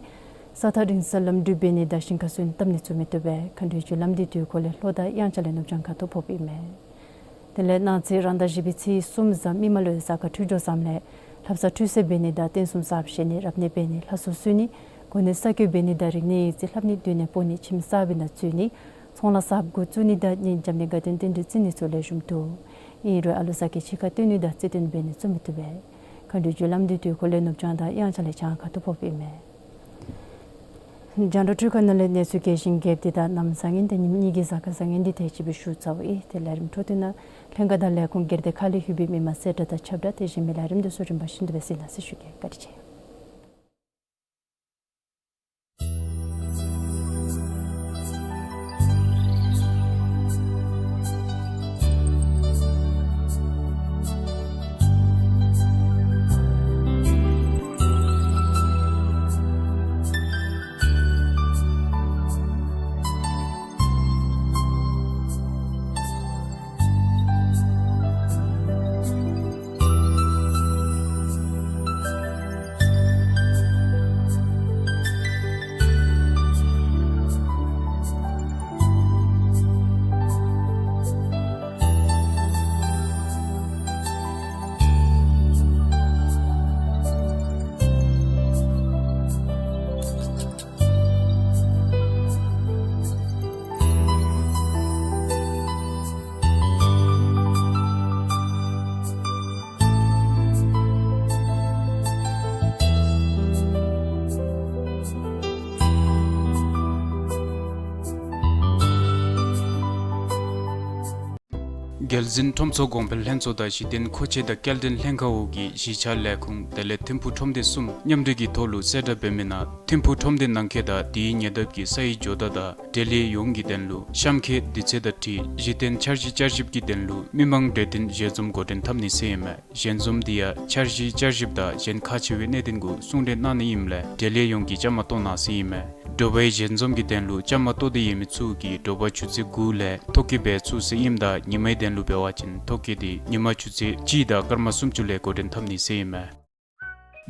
ས་ཐག་རིང་སར་ལམ་འགྲུལ་འབད་ནི་དང་ཞིང་ཁ་སོན་བཏབ་ནི་ཚུ་མི་བཏུབ་པས། མཁའ་འགྲོའི་རྒྱུ་ལམ་འདི་དུས་འཁོར་ལས་ལྷོ་དང་དབྱངས་འཆར་ལས་ནུབ་བྱང་ཁ་ཐུག་ཕོགཔ་ཨིན་མས། དེ་ལས་གནངས་ཚེ་རང་ཟླ་བཞི་པའི་ཚེས་གསུམ་གཟའ་མིག་དམར་ལུ་གཟའ་སྐར་འཕྲོད་སྦྱོར་བཟངམ་ལས་ལྷ་བསངས་ཁྲུས་གསོལ་འབད་ནི་དང་རྟེན་གསུམ་གསརཔ་བཞེངས་ནི་རབ་གནས་འབད་ནི་ལྷ་གསོལ་གསོལ་ནི་གོ་གནས་གསར་བསྐོ་འབད་ནི་དང་རིག་གནས་ཡིག་རྩིས་ལྷབ་ནི་སྡོད་གནས་སྤོ་ནི་ཁྱིམ་གསར་པའི་ནང་འཛུལ་ནི་ཚོང་ལཱ་གསརཔ་འགོ་བཙུགས་ནི་དང་གཉེན་རྐྱབ་ནི་དགའ་སྟོན་རྟེན་འབྲེལ་བརྩི་ནི་ཚུ་ལེགས་ཤོམ་འདུག། ཨིན་རུང་ཨ་ལུ་ཟ་སྐྱེལ་ཕྱི་ཁར་བཏོན་ནི་དང་རྩིས་སྟོན་འབད་ནི་ཚུ་མི་བཏུབ་པས། མཁའ་འགྲོའི་རྒྱུ་ལམ་འདི་དུས་འཁོར་ལས་ནུབ་བྱང་དང་དབྱངས་འཆར་ལས་བྱང་ཁ་ཐུག་ཕོགཔ་ཨིན་མས། རྒྱང་བསྒྲགས་སྒྲིག་ཁང་ནང་ལས་གནས་ཚུལ་རྒྱས་ཤིང་རྒྱསཔ་འདི་དང་གནམ་བཟང་ངན་དེ་ཉིནམ་གཉིས་ཀྱི་གཟའ་སྐར་བཟང་ངན་འདི་དེ་ཅིག་སྦེ་ཞུ་ཚརཝ་ཨིན། དེ་ལས་རིམ་འཕྲོ་མཐུད་ནང་ལྷན་ཁག་དང་ལས་ཁུངས་སྒེར་སྡེ་ཁག་ལས་ལྷོད་པའི་མི་མང་གསལ་བསྒྲགས་དང་ཁྱབ་བསྒྲགས་དེ་བཞིན་མི་ལས་རིམ་དེ་ཚུ་རིམ་པ་བཞིན་དུ་སྦེ་གཟིགས་གནང་ཟེར་ཞུ་གེ། བཀའ་དྲིན་ཆེ། རྒྱལ་འཛིན་ཁྲོམ་ཚོགས་གོང་འཕེལ་ལྷན་ཚོགས་དང་གཞི་རྟེན་མཁོ་ཆས་དང་སྐྱེལ་འདྲེན་ལྷན་ཁག་འོག་གི་གཞིས་ཆགས་ལས་ཁུངས་དེ་ལས་ཐིམ་ཕུག་ཁྲོམ་སྡེ་གསུམ་མཉམ་འབྲེལ་གྱི་ཐོག་ལུ་གསལ་བསྒྲགས་འབད་མི་ནང་ཐིམ་ཕུག་ཁྲོམ་སྡེ་ནང་འཁོད་དང་དེའི་ཉེ་འདབས་ཀྱི་ས་ཡི་ཇོ་བདག་དང་འབྲེལ་ཡོད་ཡོངས་ཀྱི་དོན་ལུ་གཤམ་འཁོད་དུས་ཚོད་དང་འཁྲིལ་གཞི་རྟེན་འཆར་གཞི་བསྐྱར་ཞིབ་ཀྱི་དོན་ལུ་མི་མང་གྲོས་བསྟུན་ཞལ་འཛོམས་འགོ་འདྲེན་འཐབ་ནི་ཟེར་ཨིན་མས། ཞལ་འཛོམས་འདི་ཡང་འཆར་གཞི་བསྐྱར་ཞིབ་དང་གཞན་ཁག་ཆེ་བའི་གནད་དོན་གུ་གསུང་གྲོས་གནང་ནི་ཨིནམ་ལས་འབྲེལ་ཡོད་ཡོངས་ཀྱིས་བཅའ་མར་གཏོགས་གནང་ཟེར་ཨིན་མས། དྲོ་པའི་ཞལ་འཛོམས་ཀྱི་དོན་ལུ་བཅའ་མར་གཏོགས་ཏེ་ཡོད་མི་ཚུ་གིས་དྲོ་པ་ཆུ་ཚོད་དགུ་ལས་ཐོ་བཀོད་འབད་ཚུགས་ཟེར་ཨིནམ་ད་ཉིན་མའི་དོན་ལུ་འབད་བ་ཅིན་ཐོ་བཀོད་འདི་ཉིན་མ་ཆུ་ཚོད་གཅིག་དང་སྐར་མ་སུམ་ཅུ་ལས་འགོ་འདྲེན་འཐབ་ནི་ཟེར་ཨིན་མས།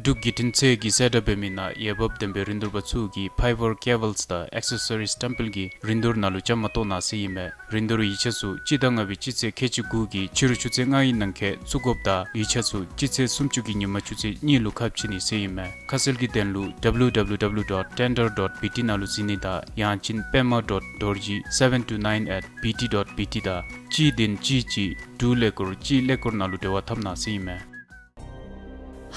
འབྲུག་བརྒྱུད་འཕྲིན་ཚད་ཀྱིས་གསལ་བསྒྲགས་འབད་མི་ནང་འོས་འབབ་ལྡན་པའི་རིན་བསྡུར་པ་ཚུ་གིས་Piver Cables དང་Accessories Temple གྱི་རིན་བསྡུར་ནང་ལུ་བཅའ་མར་གཏོགས་གནང་ཟེར་ཨིན་མས། རིན་བསྡུར་ཡིག་ཆ་ཚུ་སྤྱི་ཟླ་ལྔ་པའི་སྤྱི་ཚེས་ཁལ་གཅིག་དགུ་གི་ཕྱི་རུ་ཆུ་ཚོད་ལྔའི་ནང་འཁོད་བཙུགས་དགོཔ་དང་ཡིག་ཆ་ཚུ་སྤྱི་ཚེས་སུམ་ཅུ་གི་ཉིན་མ་ཆུ་ཚོད་གཉིས་ལུ་ཁ་ཕྱེ་ནི་ཟེར་ཨིན་མས། ཁ་གསལ་གྱི་དོན་ལུ་W W W dot tender dot B T ནང་ལུ་གཟིགས་ནི་དང་ཡང་ཅིན་པདྨ་dot dorji seven two nine at B T dot B T དང་གཅིག་བདུན་གཅིག་གཅིག་དྲུག་ཀླད་ཀོར་གཅིག་ཀླད་ཀོར་ནང་ལུ་འབྲེལ་བ་འཐབ་གནང་ཟེར་ཨིན་མས།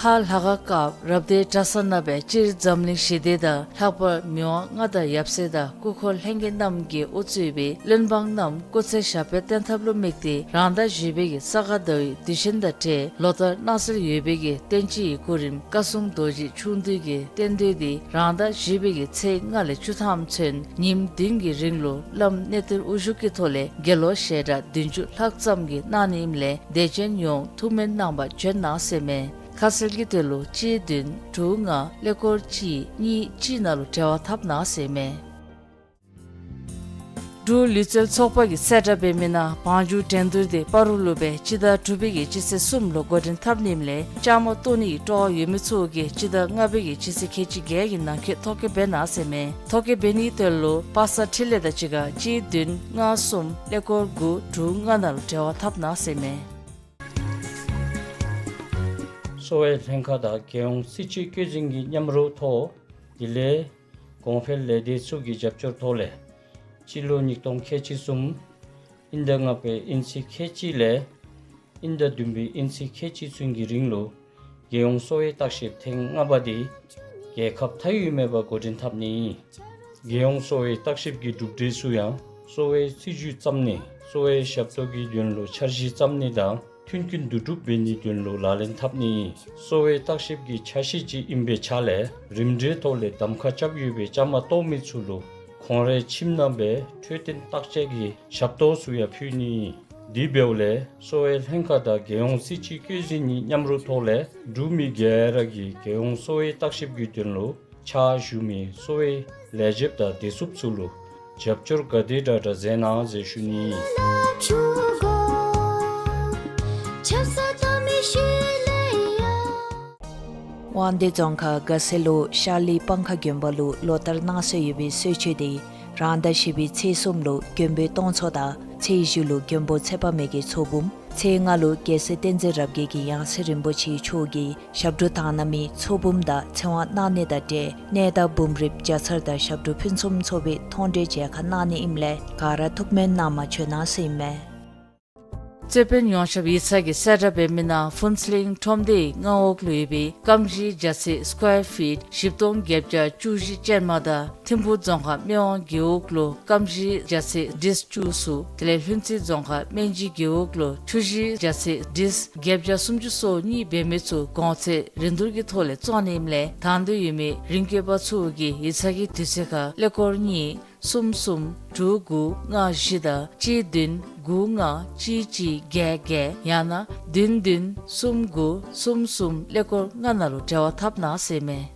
ཧཱ་ལྷ་ཁང་སྐབས་རབ་སྡེའི་གྲྭ་ཚང་རྣམ་པས་སྤྱིར་འཛམ་གླིང་ཞི་བདེ་དང་ལྷག་པར་མི་དབང་མངའ་བདག་ཡབ་སྲས་དང་སྐུ་འཁོར་ལྷན་རྒྱས་རྣམས་ཀྱིས་དབུ་གཙོས་པའི་བློན་འབངས་རྣམས་སྐུ་ཚེ་ཞབས་པད་བརྟན་ཐབས་ལུ་དམིགས་ཏེ་རང་ཟླ་བཞི་པའི་གི་ས་ག་ཟླ་བའི་དུས་ཆེན་དང་འབྲེལ་ལོ་ལྟར་གནང་སྲོལ་ཡོད་པའི་གི་བསྟན་སྤྱི་ཡི་སྐུ་རིམ་བཀའ་སྲུང་རྡོ་རྗེ་ཆུང་བདུན་གྱི་རྟེན་འབྲེལ་འདི་རང་ཟླ་བཞི་པའི་གི་ཚེས་ལྔ་ལས་བཅུ་ཐམ་ཚུན་ཉིནམ་བདུན་གྱི་རིང་ལུ་བླམ་གནས་བརྟན་དབུ་བཞུགས་ཀྱི་ཐོག་ལས་དགེ་སློང་ཞལ་གྲངས་བདུན་ཅུ་ལྷག་ཙམ་གྱིས་གནང་ནི་ཨིནམ་ལས་དད་ཅན་ཡོངས་ཐུགས་སྨོན་གནང་བར་བྱོན་གནང་ཟེར་མས། ཁ་གསལ་གྱི་དོན་ལུ་གཅིག་བདུན་དྲུག་ལྔ་ཀླད་ཀོར་གཅིག་གཉིས་གཅིག་ནང་ལུ་འབྲེལ་བ་འཐབ་གནང་ཟེར་མས། འབྲུག་ལུས་རྩལ་ཚོགས་པ་གིས་གསལ་བསྒྲགས་འབད་མི་ནང་བང་རྒྱུག་འགྲན་བསྡུར་འདི་སྤ་རོ་ལུ་སྦེ་སྤྱི་ཟླ་དྲུག་པའི་གི་སྤྱི་ཚེས་གསུམ་ལུ་འགོ་འདྲེན་འཐབ་ནི་ཨིནམ་ལས་བཅའ་མར་གཏོགས་ནིའི་སྤྲོ་བ་ཡོད་མི་ཚུ་གིས་སྤྱི་ཟླ་ལྔ་པའི་གི་སྤྱི་ཚེས་ཁལ་གཅིག་བརྒྱད་ཀྱི་ནང་འཁོད་ཐོ་བཀོད་འབད་གནང་ཟེར་མས། ཐོ་བཀོད་འབད་ནིའི་དོན་ལུ་པ་སངས་འཕྲིན་ལས་དང་གཅིག་ཁར་གཅིག་བདུན་ལྔ་གསུམ་ཀླད་ཀོར་དགུ་དྲུག་ལྔ་ནང་ལུ་འབྲེལ་བ་འཐབ་གནང་ཟེར་མས། གསོ་བའི་ལྷན་ཁག་དང་རྒྱལ་ཡོངས་སྲིད་སྤྱི་བཀོད་འཛིན་གྱི་མཉམ་རོགས་ཐོག་དེ་ལས་གོང་འཕེལ་ལས་སྡེ་ཚུ་གི་རྒྱབ་སྐྱོར་ཐོག་ལས་སྤྱི་ལོ་ཉིས་སྟོང་ཁལ་གཅིག་གསུམ་དབྱིན་ཟླ་ལྔ་པའི་དབྱིན་ཚེས་ཁལ་གཅིག་ལས་དབྱིན་ཟླ་བདུན་པའི་དབྱིན་ཚེས་ཁལ་གཅིག་ཚུན་གྱི་རིང་ལུ་རྒྱལ་ཡོངས་གསོ་བའི་བརྟག་ཞིབ་ཐེངས་ལྔ་པ་འདི་རྒྱལ་ཁབ་མཐའ་དབུས་མེད་པར་འགོ་འདྲེན་འཐབ་ནི། རྒྱལ་ཡོངས་གསོ་བའི་བརྟག་ཞིབ་ཀྱི་གྲུབ་འབྲས་ཚུ་ཡང་གསོ་བའི་སྲིད་བྱུས་བརྩམ་ནི་གསོ་བའི་ཞབས་ཏོག་གི་དོན་ལུ་འཆར་གཞི་བརྩམ་ནི་དང་མཐུན་རྐྱེན་བསྡུ་གྲུབ་འབད་ནིའི་དོན་ལུ་ལག་ལེན་འཐབ་ནི། གསོ་བའི་བརྟག་ཞིབ་ཀྱི་ཆ་ཤས་ཅིག་ཨིན་པའི་ཆ་ལས་རིམ་གྲོའི་ཐོག་ལས་གདམ་ཁ་རྐྱབ་ཡོད་པའི་བཅའ་མར་གཏོགས་མི་ཚུ་ལུ་ཁོང་རའི་ཁྱིམ་ནང་སྦེ་འཕྲོད་བསྟེན་བརྟག་དཔྱད་ཀྱི་ཞབས་ཏོག་ཚུ་ཡང་ཕུལ་ནི། དེ་འབདཝ་ལས་གསོ་བའི་ལྷན་ཁག་དང་རྒྱལ་ཡོངས་སྲིད་སྤྱི་བཀོད་འཛིན་གྱི་མཉམ་རོགས་ཐོག་ལས་འབྲུག་མི་ག་ར་གིས་རྒྱལ་ཡོངས་གསོ་བའི་བརྟག་ཞིབ་ཀྱི་དོན་ལུ་ཕྱག་ཞུ་མི་གསོ་བའི་ལས་བྱེདཔ་དང་བདེ་སྲུངཔ་ཚུ་ལུ་རྒྱབ་སྐྱོར་ག་དེ་དྲག་དྲག་མཛད་གནང་ཟེར་ཞུ་ནི། དབང་འདུས་རྫོང་ཁག་དགའ་སེ་ལུ་ཤར་ལི་སྤང་ཁ་དགོན་པ་ལུ་ལོ་ལྟར་གནང་སྲོལ་ཡོད་པའི་གསོལ་མཆོད་འདི་རང་ཟླ་བཞི་པའི་ཚེས་གསུམ་ལུ་མགོན་པོའི་སྟོང་ཚོགས་དང་ཚེས་བཞི་ལུ་མགོན་པོ་ཚེ་དཔག་མེད་ཀྱི་ཚོགས་འབུམ། ཚེས་ལྔ་ལུ་རྒྱལ་སྲས་བསྟན་འཛིན་རབ་རྒྱས་ཀྱི་ཡང་སྲིད་རིན་པོ་ཆེ་མཆོག་གི་ཞབས་དྲུང་དག་སྣང་མའི་ཚོགས་འབུམ་དང་ཚེ་དབང་གནང་ནི་དང་འབྲེལ་གནས་བདག་འབུམ་རིམ་བརྒྱ་ཚར་དང་ཞབས་དྲུང་ཕུན་སུམ་ཚོགས་པའི་མཐོང་གྲོལ་མཇལ་ཁ་གནང་ནི་ཨིནམ་ལས་ག་ར་ཐུགས་སྨོན་གནང་མར་བྱོན་གནང་ཟེར་ཨིན་མས། རྩོད་དཔོན་ཡོངས་ཁྱབ་ཡིག་ཚང་གིས་གསལ་བསྒྲགས་འབད་མི་ནང་ཕུན་ཚོགས་གླིང་ཁྲོམ་སྡེའི་མངའ་འོག་ལུ་ཡོད་པའི་སྐམ་ཞིང་རྒྱ་ཚད་སི་ཀོར་ཕིཊ་བཞི་སྟོང་བརྒྱད་བརྒྱ་བཅུ་བཞི་ཅན་མ་དང་ཐིམ་ཕུག་རྫོང་ཁག་སྨད་ཝང་རྒེད་འོག་ལུ་སྐམ་ཞིང་རྒྱ་ཚད་ཌིསཀ་བཅུ་གསུམ། དེ་ལས་ལྷུན་རྩེ་རྫོང་ཁག་སྨན་སྦྱིས་རྒེད་འོག་ལུ་ཆུ་ཞིང་རྒྱ་ཚད་ཌིསཀ་བརྒྱད་བརྒྱ་སུམ་ཅུ་སོ་གཉིས་འབད་མི་ཚུ་གོང་ཚད་རིན་བསྡུར་གྱི་ཐོག་ལས་བཙོང་ནི་ཨིནམ་ལས་དང་འདོད་ཡོད་མི་རིན་བཀོད་པ་ཚུ་གིས་ཡིག་ཚང་གི་དུས་ཚོད་ཁར་ཀླད་ཀོར་གཉིས་གསུམ་གསུམ་དྲུག་དགུ་ལྔ་བཞི་དང་གཅིག་བདུན་དགུ་ལྔ་གཅིག་གཅིག་བརྒྱད་བརྒྱད་ཡང་ན་བདུན་བདུན་གསུམ་དགུ་གསུམ་གསུམ་ཀླད་ཀོར་ལྔ་ནང་ལུ་འབྲེལ་བ་འཐབ་གནང་ཟེར་མས།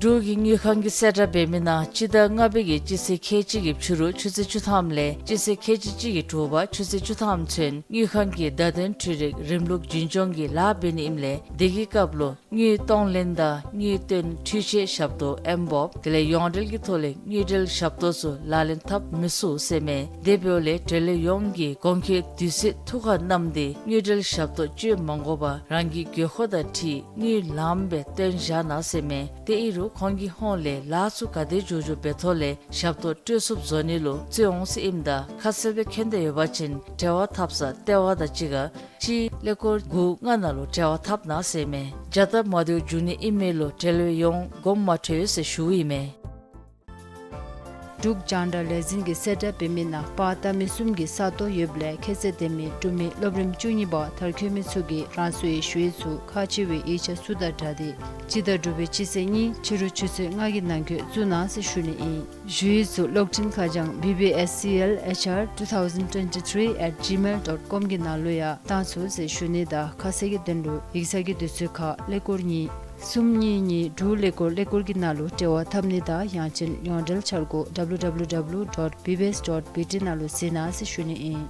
འབྲུག་གི་དངུལ་ཁང་གིས་གསལ་བསྒྲགས་འབད་མི་ནང་སྤྱི་ཟླ་ལྔ་པའི་གི་སྤྱི་ཚེས་ཁལ་གཅིག་གི་ཕྱི་རུ་ཆུ་ཚོད་བཅུ་ཐམ་ལས་སྤྱི་ཚེས་ཁལ་གཅིག་གཅིག་གི་དྲོ་པ་ཆུ་ཚོད་བཅུ་ཐམ་ཚུན་དངུལ་ཁང་གི་བརྡ་དོན་འཕྲུལ་རིག་རིམ་ལུགས་རྒྱུན་སྐྱོང་གི་ལཱ་འབད་ནི་ཨིནམ་ལས་དེ་གི་སྐབས་ལུ་དངུལ་གཏོང་ལེན་དང་དངུལ་བཏོན་འཕྲུལ་ཆས་ཞབས་ཏོག་ཨེམ་བོབ་དེ་ལས་ཡོངས་འབྲེལ་གྱི་ཐོག་ལས་དངུལ་འབྲེལ་ཞབས་ཏོག་ཚུ་ལག་ལེན་འཐབ་མི་ཚུགས་ཟེར་མས། དེ་འབདཝ་ལས་འབྲེལ་ཡོད་ཡོངས་ཀྱིས་གོང་འཁོད་དུས་ཚོད་ཐུགས་ཁར་བསྣམས་ཏེ་དངུལ་འབྲེལ་ཞབས་ཏོག་སྤྱོད་མ་དགོ་པར་རང་གི་དགོས་མཁོ་དང་འཁྲིལ་དངུལ་ལངམ་སྦེ་བཏོན་བཞག་གནང་ཟེར་མས། དེ་ཨིན་རུང་ཁོང་གི་ཧོངས་ལས་ལཱ་ཚུ་ག་དེ་མགྱོགས་མགྱོགས་འབད་ཐོག་ལས་ཞབས་ཏོག་སྤྲོད་ཚུགསཔ་བཟོ་ནི་ལུ་བརྩོན་འོང་ཟེར་ཨིནམ་ད་ཁ་གསལ་སྦེ་མཁྱེན་འདོད་ཡོད་པ་ཅིན་འབྲེལ་བ་འཐབ་ས་ལྟེ་བ་དང་གཅིག་ཁར་གཅིག་ཀླད་ཀོར་དགུ་ལྔ་ནང་ལུ་འབྲེལ་བ་འཐབ་གནང་ཟེར་མས། བྱ་སྟབས་མ་བདེཝ་འབྱུང་ནི་ཨིན་མི་ལུ་འབྲེལ་ཡོད་ཡོངས་དགོངསམ་མ་ཁྲེལ་ཟེར་ཞུཝ་ཨིན་མས། འབྲུག་རྒྱང་བསྒྲགས་ལས་འཛིན་གྱིས་གསལ་བསྒྲགས་འབད་མི་ནང་པར་བཏབ་མི་གསུམ་གྱི་ས་སྟོང་ཡོདཔ་ལས་ཁྱད་ཚད་ལྡན་མི་འབྲུག་མི་སློབ་རིམ་བཅུ་གཉིས་པ་མཐར་འཁྱོལ་མི་ཚུ་གིས་རང་སོའི་ཞུ་ཡིག་ཚུ་ཁག་ཆེ་བའི་ཡིག་ཆ་ཚུ་དང་སྦྲགས་ཏེ་སྤྱི་ཟླ་དྲུག་པའི་སྤྱི་ཚེས་གཉིས་ཕྱི་རུ་ཆུ་ཚོད་ལྔ་གི་ནང་འཁོད་བཙུགས་གནང་ཟེར་ཞུ་ནི་ཨིན། ཞུ་ཡིག་ཚུ་གློག་འཕྲིན་ཁ་བྱང་B B S C L H R two thousand twenty-three at gmail dot com གི་ནང་ལུ་ཡང་བཏང་ཚུགས་ཟེར་ཞུ་ནི་དང་ཁ་གསལ་གྱི་དོན་ལུ་ཡིག་ཚང་གི་དུས་ཚོད་ཁར་ཀླད་ཀོར་གཉིས་གསུམ་གཉིས་གཉིས་དྲུག་ཀླད་ཀོར་ཀླད་ཀོར་གྱི་ནང་ལུ་འབྲེལ་བ་འཐབ་ནི་དང་ཡང་ཅིན་ཡོངས་འབྲེལ་འཆར་སྒོ་W W W dot B B S dot B T ནང་ལུ་གཟིགས་གནང་ཟེར་ཞུ་ནི་ཨིན།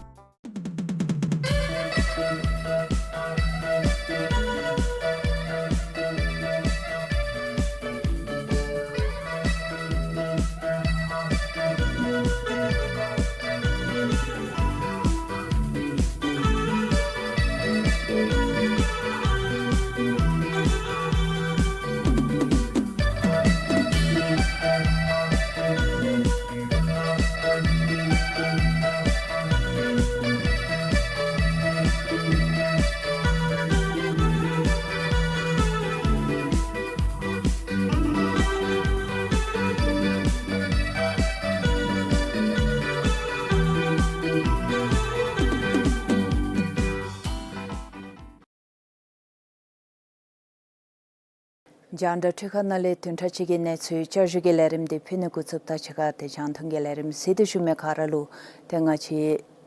རྒྱང་བསྒྲགས་འཕྲུལ་ཁང་ནང་ལས་བདུན་ཕྲག་གཅིག་གི་གནས་ཚུལ་བསྐྱར་ཞུ་གི་ལས་རིམ་འདི་ཕུལ་ནི་འགོ་བཙུགསཔ་ད་ཕྱི་ཁ་ཏེ་རྒྱང་མཐོང་གི་ལས་རིམ་གཟིགས་ཏེ་བཞུགས་མི་ག་ར་ལུ་ཏེ་ང་བཅས་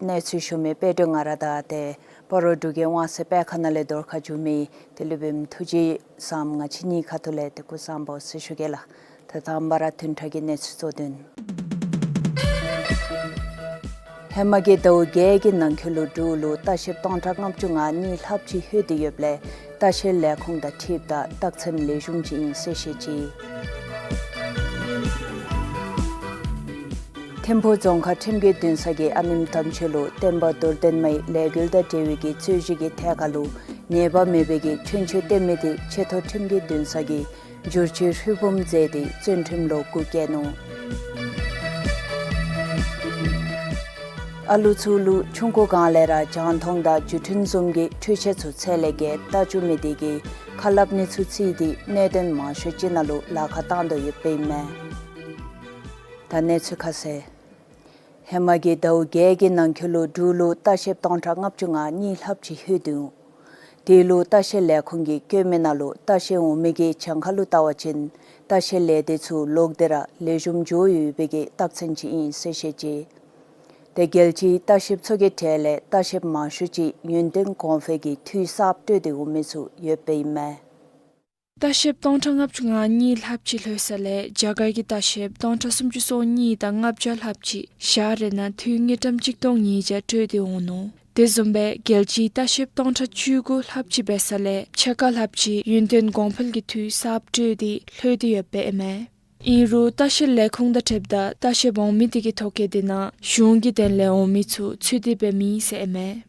གནས་ཚུལ་ཞུ་མི་དཔལ་སྒྲོན་ང་ར་དང་ཏེ་སྤ་རོ་འབྲུག་རྒྱལ་དབང་གསལ་དཔེ་ཁང་ནང་ལས་བརྡ་ཁ་བསྒྱུར་མི་ཏེ་སློབ་དཔོན་ཐུགས་རྗེ་བཟངམོ་ང་བཅས་གཉིས་ཁ་ཐུག་ལས་ཏེ་སྐུ་གཟུགས་བཟང་པོ་ཟེར་ཞུ་གེ་ལགས། ད་དང་པ་ར་བདུན་ཕྲག་གི་གནས་ཚུལ་གཙོ་དོན། ཧེ་མ་གི་ཟླཝ་བརྒྱད་ཀྱི་ནང་འཁོད་ལུ་འབྲུག་ལུ་ལྟ་བཤལཔ་སྟོང་ཕྲག་ལྔ་བཅུ་ང་གཉིས་ལྷགཔ་ཅིག་ལྷོད་དེ་ཡོདཔ་ལས་ལྟ་བཤལ་ལས་ཁུངས་དང་འཁྲིལཝ་ད་རྟགས་མཚན་ལེགས་ཤོམ་ཅིག་ཨིན་ཟེར་བཤད་ཅི། ཐིམ་ཕུག་རྫོང་ཁག་ཁྲིམས་ཀྱི་འདུན་ས་གིས་ཨ་ནེམོ་དམ་ཆོས་ལུ་བསྟན་པ་རྡོར་གདན་མའི་ལས་འགུལ་དང་འབྲེལ་བའི་གི་རྩོད་གཞི་གི་ཐད་ཁར་ལུ་ཉེས་པ་མེད་པའི་གི་ཆོས་འཆོས་བསྟན་མི་དེ་ཆེ་མཐོ་ཁྲིམས་ཀྱི་འདུན་ས་གིས་བསྒྱུར་བཅོས་ཧྲུལ་བུམ་མཛད་དེ་བཙོན་ཁྲིམས་ལུ་བཀོད་བཀལ་ནུག། ཨ་ལུ་ཚུ་ལུ་ཆུང་ཀུ་སྒང་ལས་ར་རྒྱང་མཐོང་དང་བརྒྱུད་འཕྲིན་བཟུམ་གྱི་འཕྲུལ་ཆས་ཚུ་ཚད་ལས་བརྒལ་བལྟ་བཅུག་མི་དེ་གིས་ཁ་སླབ་ནི་ཚུ་བརྩིས་ཏེ་གནད་དོན་མང་ཤོས་ཅིག་ནང་ལུ་ལཱ་ཁག་བཏང་དོ་ཡོདཔ་ཨིན་མས། ད་གནས་ཚུལ་ཁ་གསལ། ཧེ་མ་གི་ཟླཝ་བརྒྱད་ཀྱི་ནང་འཁོད་ལུ་འབྲུག་ལུ་ལྟ་བཤལཔ་སྟོང་ཕྲག་ལྔ་བཅུ་ང་གཉིས་ལྷགཔ་ཅིག་ལྷོད་དེ་འོང་། དེ་ལུ་ལྟ་བཤལ་ལས་ཁུངས་ཀྱིས་བཀོད་མི་ནང་ལུ་ལྟ་བཤལ་འོང་མི་གི་གྱངས་ཁ་ལུ་བལྟ་བ་ཅིན་ལྟ་བཤལ་ལས་སྡེ་ཚུ་ལོག་སྟེ་ར་ལེགས་ཤོམ་འགྱོ་ཡོད་པའི་གི་རྟགས་མཚན་ཅིག་ཨིན་ཟེར་བཤད་ཅི། ཏེ་རྒྱལ་སྤྱིའི་ལྟ་བཤལཔ་ཚུ་གི་གྲས་ལས་ལྟ་བཤལཔ་མང་ཤོས་ཅིག་ཡུན་བརྟན་གོང་འཕེལ་གྱི་འཐུས་གསརཔ་སྤྲོད་དེ་འོང་མི་ཚུ་ཡོདཔ་ཨིན་མས། ལྟ་བཤལཔ་སྟོང་ཕྲག་ལྔ་བཅུ་ང་གཉིས་ལྷགཔ་ཅིག་ལྷོད་ས་ལས་རྒྱ་གར་གྱི་ལྟ་བཤལཔ་སྟོང་ཕྲག་སུམ་ཅུ་སོ་གཉིས་དང་ལྔ་བརྒྱ་ལྷགཔ་ཅིག་ཞག་རེ་ནང་འཐུས་དངུལ་ཀྲམ་གཅིག་སྟོང་ཉིས་བརྒྱ་སྤྲོད་དེ་འོང་ནུག། དེ་བཟུམ་སྦེ་རྒྱལ་སྤྱིའི་ལྟ་བཤལཔ་སྟོང་ཕྲག་བཅུ་དགུ་ལྷགཔ་ཅིག་འབད་ས་ལས་ཕྱེད་ཀ་ལྷགཔ་ཅིག་ཡུན་བརྟན་གོང་འཕེལ་གྱི་འཐུས་གསརཔ་སྤྲོད་དེ་ལྷོད་དེ་ཡོདཔ་ཨིན་མས། ཨིན་རུང་ལྟ་བཤལ་ལས་ཁུངས་དང་འཁྲིལཝ་ད་ལྟ་བཤལ་འོང་མི་དེ་གི་ཐོ་བཀོད་དེ་ནང་གཞུང་གི་དོན་ལས་འོང་མི་ཚུ་ཚུད་དེ་འབད་མེད་ཟེར་ཨིན་མས།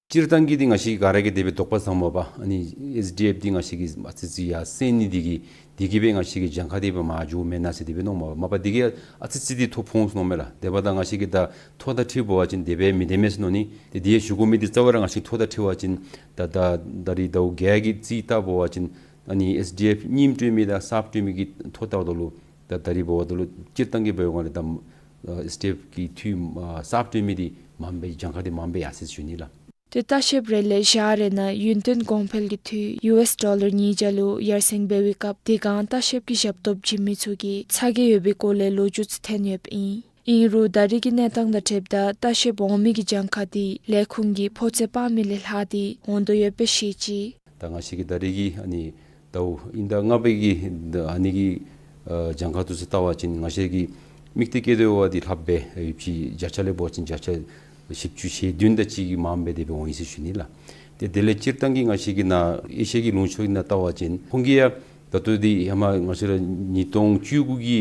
སྤྱིར་བཏང་གི་འདི་ང་བཅས་ག་ར་གིས་དེ་སྦེ་དོགས་པ་ཟ་མས་པ། ཨ་ནི་ཨེས་ཌི་ཨེཕ་འདི་ང་བཅས་ཀྱིས་ཨ་ཙི་ཙི་ཡར་སེང་ནི་འདི་གིས་འདི་གིས་སྦེ་ང་བཅས་ཀྱི་གྱངས་ཁ་འདི་སྦེ་མར་འགྱོཝ་མེན་ན་ཟེར་དེ་སྦེ་མནོཝ་མས་པ། མ་པ་འདི་གིས་ཨ་ཙི་ཙི་འདི་ཐོ་ཕོག་འོང་ཟེར་མནོཝ་མས་ལགས། དེ་འབདཝ་ད་ང་བཅས་ཀྱིས་ད་ཐོ་དང་འཁྲིལ་འབད་བ་ཅིན་དེ་སྦེ་མི་བདེན་མས་ཟེར་མནོ་ནི། ཏེ་འདི་ཡང་ཞུ་དགོ་མི་འདི་རྩ་བ་ར་ང་བཅས་ཐོ་དང་འཁྲིལ་བ་ཅིན་ད་ད་ད་རིས་ཟླཝ་བརྒྱད་ཀྱི་རྩིས་བལྟ་འབད་བ་ཅིན་ཨ་ནི་ཨེས་ཌི་ཨེཕ་རྙིངམ་སྤྲོད་མི་དང་གསརཔ་སྤྲོད་མི་གི་ཐོ་བལྟཝ་ད་ལུ་ད་ད་རིས་འབདཝ་ད་ལུ་སྤྱིར་བཏང་གི་འབད་བའི་སྒང་ལས་ད་ཨེས་ཌི་ཨེཕ་གི་འཐུས་ཨ་གསརཔ་སྤྲོད་མི་འདི་མངམ་སྦེ་གྱངས་ཁ་འདི་མངམ་སྦེ་ཡར་སོ་ཡི་ཟེར་ཞུ་ནི་ལགས། ཏེ་ལྟ་བཤལཔ་རེ་ལས་ཞག་རེ་ནང་ཡུན་བརྟན་གོང་འཕེལ་གྱི་འཐུས་ཡུ་ཨེསི་ཌོ་ལར་ཉིས་བརྒྱ་ལུ་ཡར་སེང་འབད་བའི་སྐབས་དེ་སྒང་ལྟ་བཤལཔ་གི་ཞབས་ཏོག་བྱིན་མི་ཚུ་གིས་ཚ་གྱང་ཡོད་པའི་སྐོར་ལས་ལོ་རྒྱུས་ཚུ་ཐོན་ཡོདཔ་ཨིན། ཨིན་རུང་ད་རིས་ཀྱི་གནས་སྟངས་དང་འཁྲིལཝ་ད་ལྟ་བཤལཔ་འོང་མི་གི་གྱངས་ཁ་འདི་ལས་ཁུངས་ཀྱིས་ཕོ་ཚོད་དཔག་མི་ལས་ལྷག་སྟེ་འོང་དོ་ཡོདཔ་སྦེ་བཤད་ཅི། ད་ང་བཅས་ཀྱིས་ད་རིས་ཀྱི་ཨ་ནི་ཟླཝ་ཨིན་ཟླ་ལྔ་པའི་གི་ཨ་ནི་གི་ཨ་གྱངས་ཁ་འདི་ཚུ་བལྟ་བ་ཅིན་ང་བཅས་ཀྱིས་དམིགས་གཏད་བསྐྱེད་དེ་འབད་བ་འདི་ལྷགཔ་སྦེ་ཡོདཔ་ཅིག་བརྒྱ་ཆ་ལས་འབད་བ་ཅིན་བརྒྱ་ཆ་བཞི་བཅུ་ཞེ་བདུན་དེ་ཅིག་གིས་མངམ་སྦེ་དེ་སྦེ་འོང་ཡི་ཟེར་ཞུ་ནི་ལགས། ཏེ་དེ་ལས་སྤྱིར་བཏང་གི་ང་བཅས་ཀྱི་ནཱ་ཨེ་ཤི་ཡ་གི་ལུང་ཕྱོགས་ཀྱི་ནང་བལྟ་བ་ཅིན་ཁོང་གིས་ཡང་ད་ལྟོ་འདི་ཧེ་མ་ང་བཅས་ར་ཉིས་སྟོང་བཅུ་དགུ་གི་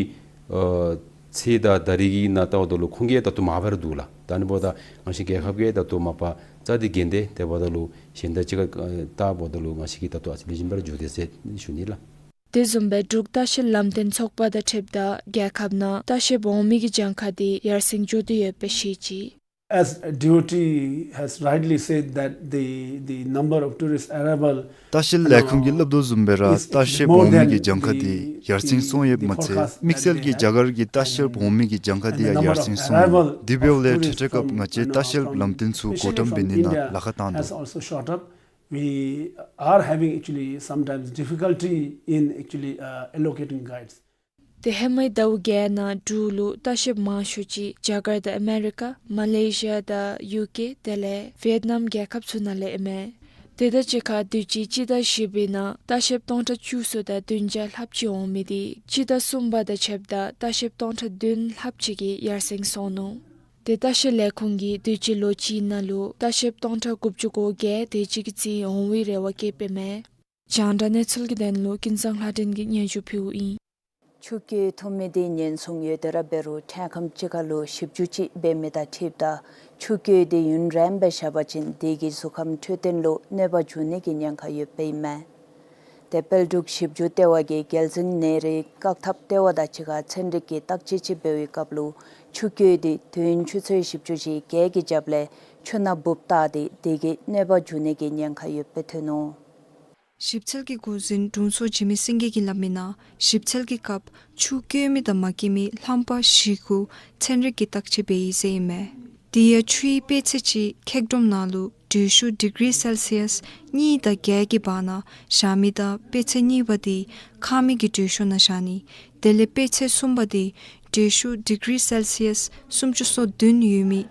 ཨ་ཚེས་དང་ད་རིས་ཀྱི་ནང་བལྟཝ་ད་ལུ་ཁོང་གིས་ད་ལྟོ་མར་འབད་ར་འདུག་ལགས། ད་ཨ་ནི་འབདཝ་ད་ང་བཅས་རྒྱལ་ཁབ་ཀྱིས་ད་ལྟོ་མ་པ་རྩ་འདི་འགེངས་ཏེ་དེ་འབདཝ་ད་ལུ་གཞན་དང་གཅིག་ཁར་ཨ་བལྟཝ་ད་ལུ་ང་བཅས་ཀྱི་ད་ལྟོ་ཨ་ཙི་ལེགས་ཤོམ་སྦེ་ར་འགྱོ་དེས་ཟེར་ཞུ་ནི་ལགས། དེ་བཟུམ་སྦེ་འབྲུག་ལྟ་བཤལ་ལམ་སྟོན་ཚོགས་པ་དང་འཁྲིལཝ་ད་རྒྱལ་ཁབ་ནང་ལྟ་བཤལཔ་འོང་མི་གི་གྱངས་ཁ་འདི་ཡར་སེང་འགྱོ་དོ་ཡོདཔ་སྦེ་བཤད་ཅི། As D O T has rightly said that the, the number of tourist arrival ལྟ་བཤལ་ལས་ཁུངས་ཀྱིས་སླབ་དོ་བཟུམ་སྦེ་ར་ལྟ་བཤལཔ་འོང་མི་གི་གྱངས་ཁ་འདི་ཡར་སེང་སོང་ཡོདཔ་མ་ཚད་དམིགས་བསལ་གྱིས་རྒྱ་གར་གྱི་ལྟ་བཤལཔ་འོང་མི་གི་གྱངས་ཁ་འདི་ཡང་ཡར་སེང་སོང་ཡི། དེ་འབདཝ་ལས་འཕྲལ་འཕྲལ་སྐབས་ང་བཅས་ལྟ་བཤལ་ལམ་སྟོན་ཚུ་འགོ་འདྲེན་འབད་ནི་ནང་ལཱ་ཁག་བཏང་དོ། We are having actually sometimes difficulty in actually, uh, allocating guides. ཏེ་ཧེ་མའི་ཟླཝ་བརྒྱད་ནང་འབྲུག་ལུ་ལྟ་བཤལཔ་མང་ཤོས་ཅིག་རྒྱ་གར་དང་ཨ་མེ་རི་ཀ་མ་ལེ་ཤི་ཡ་དང་ཡུ་ཀེ་དེ་ལས་ཝེཊ་ནམ་རྒྱལ་ཁབ་ཚུ་ནང་ལས་ཨིན་མས། དེ་དང་གཅིག་ཁར་དུས་ཅི་སྤྱི་ཟླ་བཞི་པའི་ནང་ལྟ་བཤལཔ་སྟོང་ཕྲག་བཅུ་གསུམ་དང་བདུན་བརྒྱ་ལྷགཔ་ཅིག་འོང་མི་འདི་སྤྱི་ཟླ་གསུམ་པ་དང་ཕྱདཔ་ད་ལྟ་བཤལཔ་སྟོང་ཕྲག་བདུན་ལྷགཔ་ཅིག་གིས་ཡར་སེང་སོང་ནུག། ཏེ་ལྟ་བཤལ་ལས་ཁུངས་ཀྱིས་དུས་ཅི་ལོ་གཅིག་ནང་ལུ་ལྟ་བཤལཔ་སྟོང་ཕྲག་དགུ་བཅུ་གོ་བརྒྱད་དེ་ཅིག་གི་རྩིས་འོང་བའི་རེ་བ་བསྐྱེདཔ་ཨིན་མས། རྒྱང་བསྒྲགས་གནས་ཚུལ་གྱི་དོན་ལུ་ཀུན་བཟང་ལྷ་སྒྲོན་གྱིས་སྙན་ཞུ་ཕུལཝ་ཨིན། ཆུ་རྐྱལ་ཐུང་མི་འདི་ཉེན་སྲུང་ཡོད་དེ་ར་འབད་རུང་ཕྲང་ཁམས་ཅིག་ཁར་ལུ་ཞིབ་འཇུག་ཅིག་འབད་མི་དང་འཁྲིལཝ་ད་ཆུ་རྐྱལ་འདི་ཡུན་རིངམོ་སྦེ་བཞག་པ་ཅིན་དེ་གིས་གཟུགས་ཁམས་འཕྲོད་བསྟེན་ལུ་གནོད་པ་འབྱུང་ནི་གི་ཉེན་ཁ་ཡོདཔ་ཨིན་མས། ཏེ་དཔལ་འབྲུག་ཞིབ་འཇུག་ལྟེ་བ་གིས་རྒྱལ་འཛིན་ནད་རིགས་བཀག་ཐབས་ལྟེ་བ་དང་གཅིག་ཁར་ཚན་རིག་གི་བརྟག་དཔྱད་ཅིག་འབད་བའི་སྐབས་ལུ་ཆུ་རྐྱལ་འདི་དུས་ཡུན་ཆུ་ཚོད་བཞི་བཅུ་ཞེ་བརྒྱད་ཀྱི་རྒྱབ་ལས་ཆུ་ནང་འབུཔ་བཏགས་ཏེ་དེ་གིས་གནོད་པ་འབྱུང་ནི་གི་ཉེན་ཁ་ཡོདཔ་སྦེ་ཐོན་ནུག། ཞིབ་འཚོལ་གྱི་འགོ་འཛིན་དྲུང་འཚོ་འཇིགས་མེད་སེང་གེ་གིས་སླབ་མིའི་ནང་ཞིབ་འཚོལ་གྱི་སྐབས་ཆུ་རྐྱལ་མི་དང་མ་རྐྱལ་མི་རྣམ་པ་བཞི་གུ་ཚན་རིག་གི་བརྟག་དཔྱད་འབད་ཡི་ཟེར་ཨིན་མས། དེ་ཡང་ཆུའི་དཔེ་ཚད་ཅིག་ཁེག་སྒྲོམ་ནང་ལུ་དྲོད་ཤུགས་ཌི་གི་རི་སེལ་སི་ཡཱས་གཉིས་དང་བརྒྱད་ཀྱི་བར་ན་བཞག་མི་དང་དཔེ་ཚད་གཉིས་པ་འདི་ཁང་མིག་གི་དྲོད་ཤུགས་ནང་བཞག་ནི། དེ་ལས་དཔེ་ཚད་གསུམ་པ་འདི་དྲོད་ཤུགས་ཌི་གི་རི་སེལ་སི་ཡཱས་སུམ་ཅུ་སོ་བདུན་ཡོད་མི་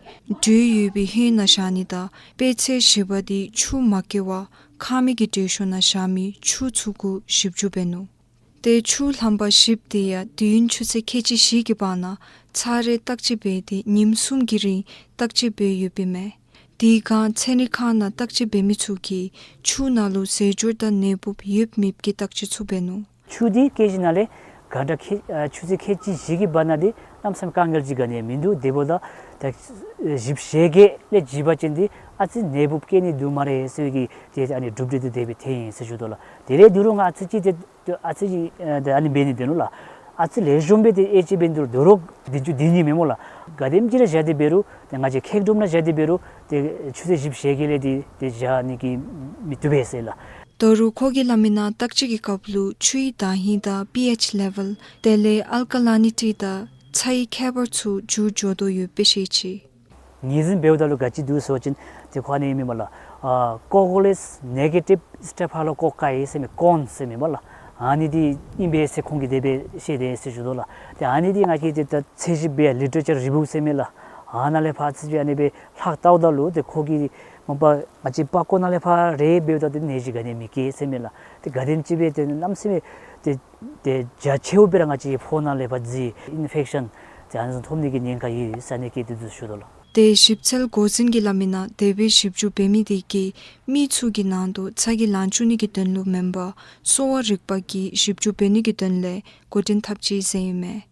དྲོད་ཡོད་པའི་ཧོད་ནང་བཞག་ནི་དང་དཔེ་ཚད་བཞི་པ་འདི་ཆུ་མ་རྐྱལ་བར་ཁང་མིག་གི་དྲོད་ཤུགས་ནང་བཞག་མི་ཆུ་ཚུ་གུ་ཞིབ་འཇུག་འབད་ནུག། ཏེ་ཆུ་རྣམ་པ་བཞི་འདི་ཡང་དུས་ཡུན་ཆུ་ཚོད་ཁལ་གཅིག་བཞི་གི་བར་ན་ཚར་རེ་བརྟག་དཔྱད་འབད་དེ་ཉིནམ་གསུམ་གྱི་རིང་བརྟག་དཔྱད་འབད་ཡོདཔ་ཨིན་མས། དེ་སྒང་ཚན་རིག་ཁང་ནང་བརྟག་དཔྱད་འབད་མི་ཚུ་གིས་ཆུ་ནང་ལུ་རྫས་སྦྱོར་དང་ནད་འབུཔ་ཡོད་མེད་ཀྱི་བརྟག་དཔྱད་ཚུ་འབད་ནུག། ཆུ་འདི་རྐྱལ་གཞི་ནང་ལས་ག་འདྲ་ཁལ་ཨ་ཆུ་ཚོད་ཁལ་གཅིག་བཞི་གི་བར་ན་འདི་གནམ་མེད་ས་མེད་དཀའ་ངལ་ཅིག་ག་ནི་ཡང་མིན་འདུག། དེ་འབདཝ་ད་ད་བཞི་བཅུ་ཞེ་བརྒྱད་ལས་བརྒྱབ་པ་ཅིན་འདི་ཨ་ཙི་ནད་འབུཔ་སྐྱེ་ནི་འདུག་སྨ་རེ་ཟེར་བའི་གི་ཏེ་ཨ་ནི་གྲུབ་འབྲས་འདི་དེ་སྦེ་ཐོན་ཡི་ཟེར་ཞུ་དོ་ལགས། དེ་ལས་དེ་རུང་ང་ཨ་ཙི་ཅིག་ཏེ་ཨ་ཙི་ཅིག་ཨ་ཏེ་ཨ་ནི་འབད་ནི་འདི་ནུག་ལགས། ཨ་ཙི་ལེགས་ཤོམ་སྦེ་ཏེ་ཨེ་ཅིག་འབད་ནི་འདི་རུང་དེ་ཅིག་འདི་ནི་མེན་སྨོ་ལགས། ག་དེམ་ཅིག་ར་བཞག་སྟེ་འབད་རུང་ཏེ་ང་བཅས་ཁེག་སྒྲོམ་ནང་བཞག་སྟེ་འབད་རུང་ཏེ་ཆུ་ཚོད་བཞི་བཅུ་ཞེ་བརྒྱད་ལས་འདི་ཏེ་བཞག་ནི་གི་མི་བཏུབ་པས་ཟེར་ལགས། ད་རུང་ཁོ་གིས་སླབ་མིའི་ནང་བརྟག་དཔྱད་ཀྱི་སྐབས་ལུ་ཆུའི་དག་ཧིང་དང་པི་ཨེཆ་ལེ་ཝེལ་དེ་ལས་ཨལ་ཀ་ལི་ནི་ཊི་དང་ཚྭའི་ཁྱད་པར་ཚུ་འགྱུར་འགྱོ་དོ་ཡོདཔ་སྦེ་བཤད་ཅི། ངེས་འཛིན་འབདཝ་ད་ལུ་ག་ཅི་འདུག་ཟེར་བ་ཅིན་ཏེ་ཁོ་ཨ་ནི་མེན་སྨོ་ལགས། ཨ་ཀོ་ཀོ་ལེས་ནེ་གེ་ཊིབ་སི་ཊེ་ཕ་ལོ་ཀོ་ཀའི་ཟེར་མི་ཀོན་ཟེར་མི་སྨོ་ལགས། ཨ་ནི་འདི་ཨིན་པས་ཟེར་ཁོང་གིས་དེ་སྦེ་བཤད་དེས་ཟེར་ཞུ་དོ་ལགས། ཏེ་ཨ་ནི་འདི་ང་བཅས་ཏེ་ད་ཚད་གཞི་སྦེ་ལི་ཊེ་རེ་ཅར་རི་བིའུ་ཟེར་མི་ལགས། ཨ་ནཱ་ལས་ཕར་ཚད་གཞི་ཨ་ནི་སྦེ་ལྷག་བལྟཝ་ད་ལུ་ཏེ་ཁོ་གིས་མ་པ་ང་བཅས་པགས་ཀོ་ནང་ལས་ཕར་རེག་འབདཝ་ད་ཏེ་ནད་གཞི་ག་ནི་ཡང་མི་སྐྱེ་ཟེར་མི་ལགས། ཏེ་ག་དེམ་ཅིག་སྦེ་ཏེ་གནམ་མེད་ས་མེད་ཏེ་ཏེ་རྒྱ་ཆེཝ་སྦེ་ར་ང་བཅས་ཕོཝ་ནང་ལས་ཕར་རྫི་ཨིན་ཕེཀ་ཤཱན་ཏེ་ཨ་ནི་ཚུ་ཐོབ་ནི་གི་ཉེན་ཁ་ཡོད་ཟེར་ཨ་ནི་སྐད་དེ་འདི་ཞུ་དོ་ལགས། ཏེ་ཞིབ་འཚོལ་འགོ་འཛིན་གྱིས་སླབ་མིའི་ནང་དེ་སྦེ་ཞིབ་འཇུག་འབད་མི་དེ་གིས་མི་ཚུ་གི་ནང་དུ་ཚ་གྱང་ལང་བཅུག་ནི་གི་དོན་ལུ་མེན་པར་གསོ་བ་རིག་པ་གི་ཞིབ་འཇུག་འབད་ནི་གི་དོན་ལས་འགོ་འདྲེན་འཐབ་ཅི་ཟེར་ཨིན་མས།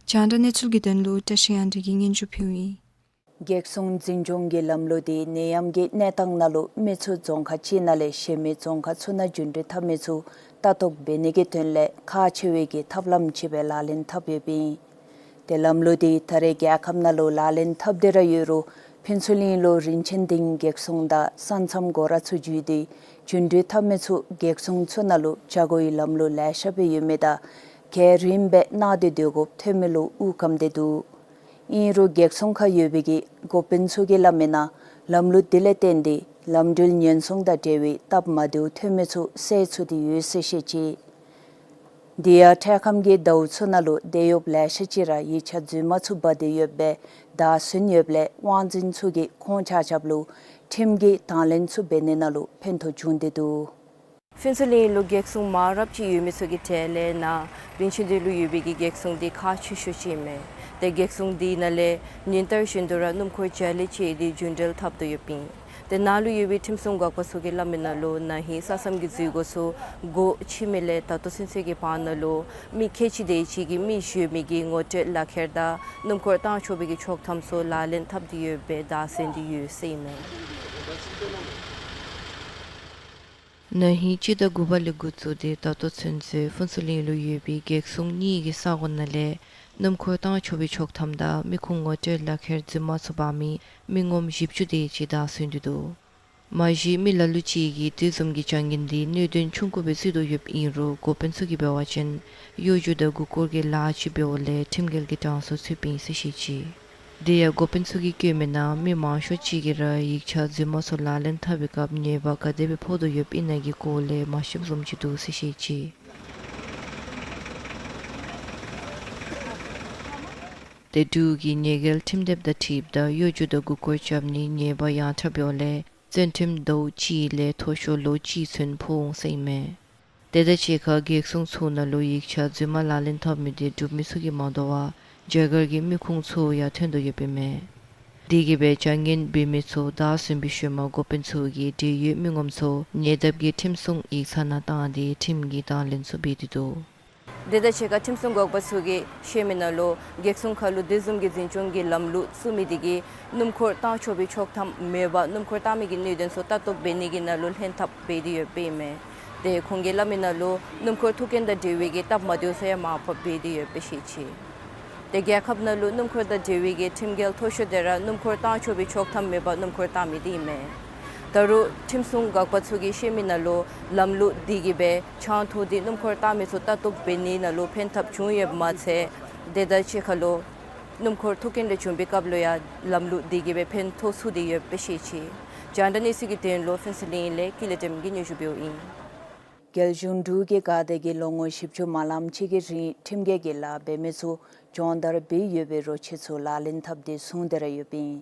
རྒྱང་བསྒྲགས་གནས་ཚུལ་གྱི་དོན་ལུ་བཀྲ་ཤིས་དབྱངས་སྒྲོན་གྱིས་སྙན་ཞུ་ཕུལཝ་ཨིན། འགག་སྲུང་འཛིན་སྐྱོང་གི་ལམ་ལུགས་འདི་ནད་ཡམས་ཀྱི་གནས་སྟངས་ནང་ལུ་མི་ཚུ་རྫོང་ཁག་ཅིག་ནང་ལས་གཞན་མི་རྫོང་ཁག་ཚུ་ནང་རྒྱུན་འགྲུལ་འཐབ་མི་ཚུ་ལྟ་རྟོག་འབད་ནི་གི་དོན་ལས་ཁག་ཆེ་བའི་གི་ཐབས་ལམ་ཅིག་སྦེ་ལག་ལེན་འཐབ་ཡོདཔ་ཨིན། ཏེ་ལམ་ལུགས་འདི་ད་རེས་རྒྱལ་ཁབ་ནང་ལུ་ལག་ལེན་འཐབ་སྟེ་ར་ཡོད་རུང་ཕུན་ཚོགས་གླིང་ལུ་རིན་ཆེན་སྡིངས་འགག་སྲུང་དང་ས་མཚམས་སྒོ་ར་ཚུ་བརྒྱུད་དེ་རྒྱུན་འགྲུལ་འཐབ་མི་ཚུ་འགག་སྲུང་ཚུ་ནང་ལུ་བྱ་སྒོའི་ལམ་ལུགས་ལེ་ཤ་སྦེ་ཡོད་མི་དང་གལ་རིམ་སྦེ་གནང་སྟེ་སྡོད་དགོཔ་ཐོན་མི་ལུ་དབུགས་སྐམ་སྟེ་འདུག། ཨིན་རུང་འགག་སྲུང་ཁར་ཡོད་པའི་གི་འགོ་དཔོན་ཚུ་གིས་སླབ་མི་ནང་ལམ་ལུགས་འདི་ལས་བརྟེན་ཏེ་ལམ་འགྲུལ་ཉེན་སྲུང་དང་འབྲེལ་བའི་སྟབས་མ་བདེཝ་ཐོན་མི་ཚུ་སེལ་ཚུགས་ཏེ་ཡོད་ཟེར་བཤད་ཅི། དེ་ཡང་འཕྲལ་ཁམས་ཀྱི་ཟླཝ་ཚུ་ནང་ལུ་དེད་གཡོགཔ་ལེ་ཤ་ཅིག་ར་ཡིག་ཆ་རྫུན་མ་ཚུ་འབག་སྟེ་ཡོདཔ་སྦེ་བདའ་ཟུན་ཡོདཔ་ལས་དབང་འཛིན་ཚུ་གིས་ཁོང་ཆ་ཁྱབ་ལུ་ཁྲིམས་ཀྱི་དང་ལེན་ཚུ་འབད་ནི་ནང་ལུ་ཕན་ཐོགས་བྱུང་སྟེ་འདུག། ཕུན་ཚོགས་གླིང་ལུ་འགག་སྲུང་མང་རབས་ཅིག་ཡོད་མི་ཚུ་གི་གྲས་ལས་ནཱ་རིན་ཆེན་སྡིངས་ལུ་ཡོད་པའི་གི་འགག་སྲུང་འདི་ཁག་ཆེ་ཤོས་ཅིག་ཨིན་མས། ཏེ་འགག་སྲུང་འདི་ནང་ལས་ཉིན་ལྟར་བཞིན་དུ་ར་སྣུམ་འཁོར་བརྒྱ་ལས་བཅད་དེ་རྒྱུན་འགྲུལ་འཐབ་སྟེ་ཡོདཔ་ཨིན། ཏེ་ནཱ་ལུ་ཡོད་པའི་ཁྲིམས་སྲུང་འགག་པ་ཚུ་གིས་སླབ་མི་ནང་ལུ་ན་ཧིང་ས་མཚམས་ཀྱི་འཛུལ་སྒོ་ཚུ་སྒོ་ཕྱེ་མི་ལས་ད་ལྟོ་ཚུན་ཚོད་ཀྱི་བར་ན་ལུ་མི་ཁལ་གཅིག་དེ་ཅིག་གིས་མི་གཞན་མི་གི་ངོ་སྤྲོད་ལག་ཁྱེར་དང་སྣུམ་འཁོར་བཏང་ཆོག་པའི་གི་ཆོག་ཐམ་ཚུ་ལག་ལེན་འཐབ་སྟེ་ཡོདཔ་སྦེ་བདའ་ཟུན་ཏེ་ཡོད་ཟེར་ཨིན་མས། ན་ཧིང་སྤྱི་ཟླ་དགུ་པ་ལས་འགོ་བཙུགས་ཏེ་ད་ལྟོ་ཚུན་ཚོད་ཕུན་ཚོགས་གླིང་ལུ་ཡོད་པའི་འགག་སྲུང་གཉིས་ཀྱི་ས་གོ་ནང་ལས་སྣུམ་འཁོར་བཏང་ཆོག་པའི་ཆོག་ཐམ་དང་མི་ཁུངས་ངོ་སྤྲོད་ལག་ཁྱེར་རྫུན་མ་ཚུ་འབག་མི་མི་ངོམ་བཞི་བཅུ་དེ་ཅིག་བདའ་ཟུན་ཏེ་འདུག། མ་གཞི་མི་ལ་ལུ་ཅིག་གིས་དེ་བཟུམ་གྱི་བྱ་ངན་འདི་གནད་དོན་ཆུང་ཀུ་སྦེ་བརྩི་དོ་ཡོདཔ་ཨིན་རུང་འགོ་དཔོན་ཚུ་གིས་འབད་བ་ཅིན་གཡོ་སྒྱུ་དང་མགུ་སྐོར་གྱི་ལཱ་ཅིག་འབདཝ་ལས་ཁྲིམས་འགལ་གྱི་གྲངས་སུ་ཚུདཔ་ཨིན་ཟེར་བཤད་ཅི། དེ་ཡང་འགོ་དཔོན་ཚུ་གིས་བཀོད་མི་ནང་མི་མང་ཤོས་ཅིག་གིས་ར་ཡིག་ཆ་རྫུན་མ་ཚུ་ལག་ལེན་འཐབ་པའི་སྐབས་ཉེས་པ་ག་དེ་སྦེ་ཕོག་དོ་ཡོདཔ་ཨིན་ན་གི་སྐོར་ལས་མ་ཤེསཔ་བཟུམ་ཅིག་འདུག་ཟེར་བཤད་ཅི། ཏེ་འབྲུག་གི་ཉེས་འགེལ་ཁྲིམས་དེབ་དང་འཁྲིལཝ་ད་གཡོ་སྒྱུ་དང་མགུ་སྐོར་རྐྱབ་ནི་ཉེས་པ་ཡང་དྲག་འབདཝ་ལས་བཙོན་ཁྲིམས་ཟླཝ་གཅིག་ལས་མཐོ་ཤོས་ལོ་གཅིག་ཚུན་ཕོག་འོང་ཟེར་ཨིན་མས། དེ་དང་གཅིག་ཁར་འགག་སྲུང་ཚུ་ནང་ལུ་ཡིག་ཆ་རྫུན་མ་ལག་ལེན་འཐབ་མི་དེ་འབྲུག་མི་ཚུ་གིས་མ་དོ་བར་རྒྱ་གར་གྱི་མི་ཁུངས་ཚུ་ཡང་ཐོན་དོ་ཡོདཔ་ཨིན་མས། དེ་གིས་སྦེ་བྱ་ངན་འབད་མི་ཚུ་བདའ་ཟུན་པའི་ཤུལ་མ་འགོ་དཔོན་ཚུ་གིས་འབྲེལ་ཡོད་མི་ངོམ་ཚུ་ཉེ་འདབས་ཀྱི་ཁྲིམས་སྲུང་ཡིག་ཚང་ནང་བཏང་སྟེ་ཁྲིམས་ཀྱི་དང་ལེན་ཚུ་འབད་དེ་འདུག། དེ་དང་གཅིག་ཁར་ཁྲིམས་སྲུང་འགག་པ་ཚུ་གིས་བཤད་མི་ནང་ལུ་འགག་སྲུང་ཁར་ལུ་དེ་བཟུམ་གྱི་འཛིན་སྐྱོང་གི་ལམ་ལུགས་བཙུགས་མི་དེ་གིས་སྣུམ་འཁོར་བཏང་ཆོག་པའི་ཆོག་ཐམ་མེད་པར་སྣུམ་འཁོར་བཏང་མི་གི་གནད་དོན་ཚུ་ལྟ་རྟོག་འབད་ནི་གི་ནང་ལུ་ལྷན་ཐབས་འབད་དེ་ཡོདཔ་ཨིན་མས། ཏེ་ཁོང་གིས་སླབ་མི་ནང་ལུ་སྣུམ་འཁོར་ཐུག་རྐྱེན་དང་འབྲེལ་བའི་གི་སྟབས་མ་བདེཝ་ཚུ་ཡང་མང་པོ་འབད་དེ་ཡོདཔ་སྦེ་བཤད་ཅི། ཏེ་རྒྱལ་ཁབ་ནང་ལུ་སྣུམ་འཁོར་དང་འབྲེལ་བའི་གི་ཁྲིམས་འགལ་མཐོ་ཤོས་དེ་ར་སྣུམ་འཁོར་བཏང་ཆོག་པའི་ཆོག་ཐམ་མེད་པར་སྣུམ་འཁོར་བཏང་མི་དེ་ཨིན་མས། ད་རུང་ཁྲིམས་སྲུང་འགག་པ་ཚུ་གིས་བཤད་མི་ནང་ལུ་ལམ་ལུགས་འདི་གིས་སྦེ་ཆང་འཐུང་སྟེ་སྣུམ་འཁོར་བཏང་མི་ཚུ་ལྟ་རྟོག་འབད་ནི་ནང་ལུ་ཕན་ཐབས་བྱུང་ཡོདཔ་མ་ཚད་དེ་དང་གཅིག་ཁར་ལུ་སྣུམ་འཁོར་ཐུག་རྐྱེན་ལས་བྱུང་པའི་སྐབས་ལུ་ཡང་ལམ་ལུགས་འདི་གིས་སྦེ་ཕན་ཐོགས་ཚུགས་ཏེ་ཡོདཔ་སྦེ་བཤད་ཅི། རྒྱང་བསྒྲགས་གནས་ཚུལ་གྱི་དོན་ལུ་ཕུན་ཚོགས་གླིང་ལས་ཀུན་ལེགས་སྒྲོལ་མ་གིས་སྙན་ཞུ་འབདཝ་ཨིན། རྒྱལ་གཞུང་འབྲུག་གི་འགག་སྡེ་གིས་ལོ་ངོ་བཞི་བཅུ་མ་ལངམ་ཅིག་གི་རིང་ཁྲིམས་འགལ་གྱི་ལཱ་འབད་མི་ཚུ་སྦྱོང་བརྡར་འབད་ཡོད་པའི་རོ་ཁྱི་ཚུ་ལག་ལེན་འཐབ་སྟེ་བཟུང་སྟེ་ར་ཡོདཔ་ཨིན།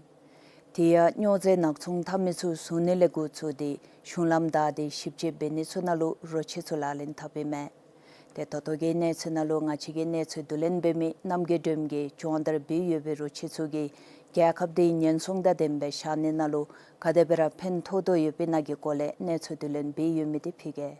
དེ་ཡང་སྨྱོ་རྫས་ནག་ཚོང་འཐབ་མི་ཚུ་བཟུང་ནི་ལས་འགོ་བཙུགས་ཏེ་གཞུང་ལམ་བདའ་སྟེ་ཞིབ་དཔྱད་འབད་ནི་ཚུ་ནང་ལུ་རོ་ཁྱི་ཚུ་ལག་ལེན་འཐབ་ཨིན་མས། ཏེ་ད་ལྟོ་གི་གནས་ཚུལ་ནང་ལུ་ང་བཅས་ཀྱི་གནས་ཚུལ་བསྡུ་ལེན་འབད་མི་རྣམ་རྒྱལ་སྒྲོལ་མ་གིས་སྦྱོང་བརྡར་འབད་ཡོད་པའི་རོ་ཁྱི་ཚུ་གིས་རྒྱལ་ཁབ་འདི་ཉེན་སྲུང་དང་ལྡནམ་སྦེ་བཞག་ནི་ནང་ལུ་ག་དེ་སྦེ་ར་ཕན་ཐོགས་དོ་ཡོདཔ་ཨིན་ན་གི་སྐོར་ལས་གནས་ཚུལ་བསྡུ་ལེན་འབད་ཡོད་མི་དེ་ཕུལ་གེ།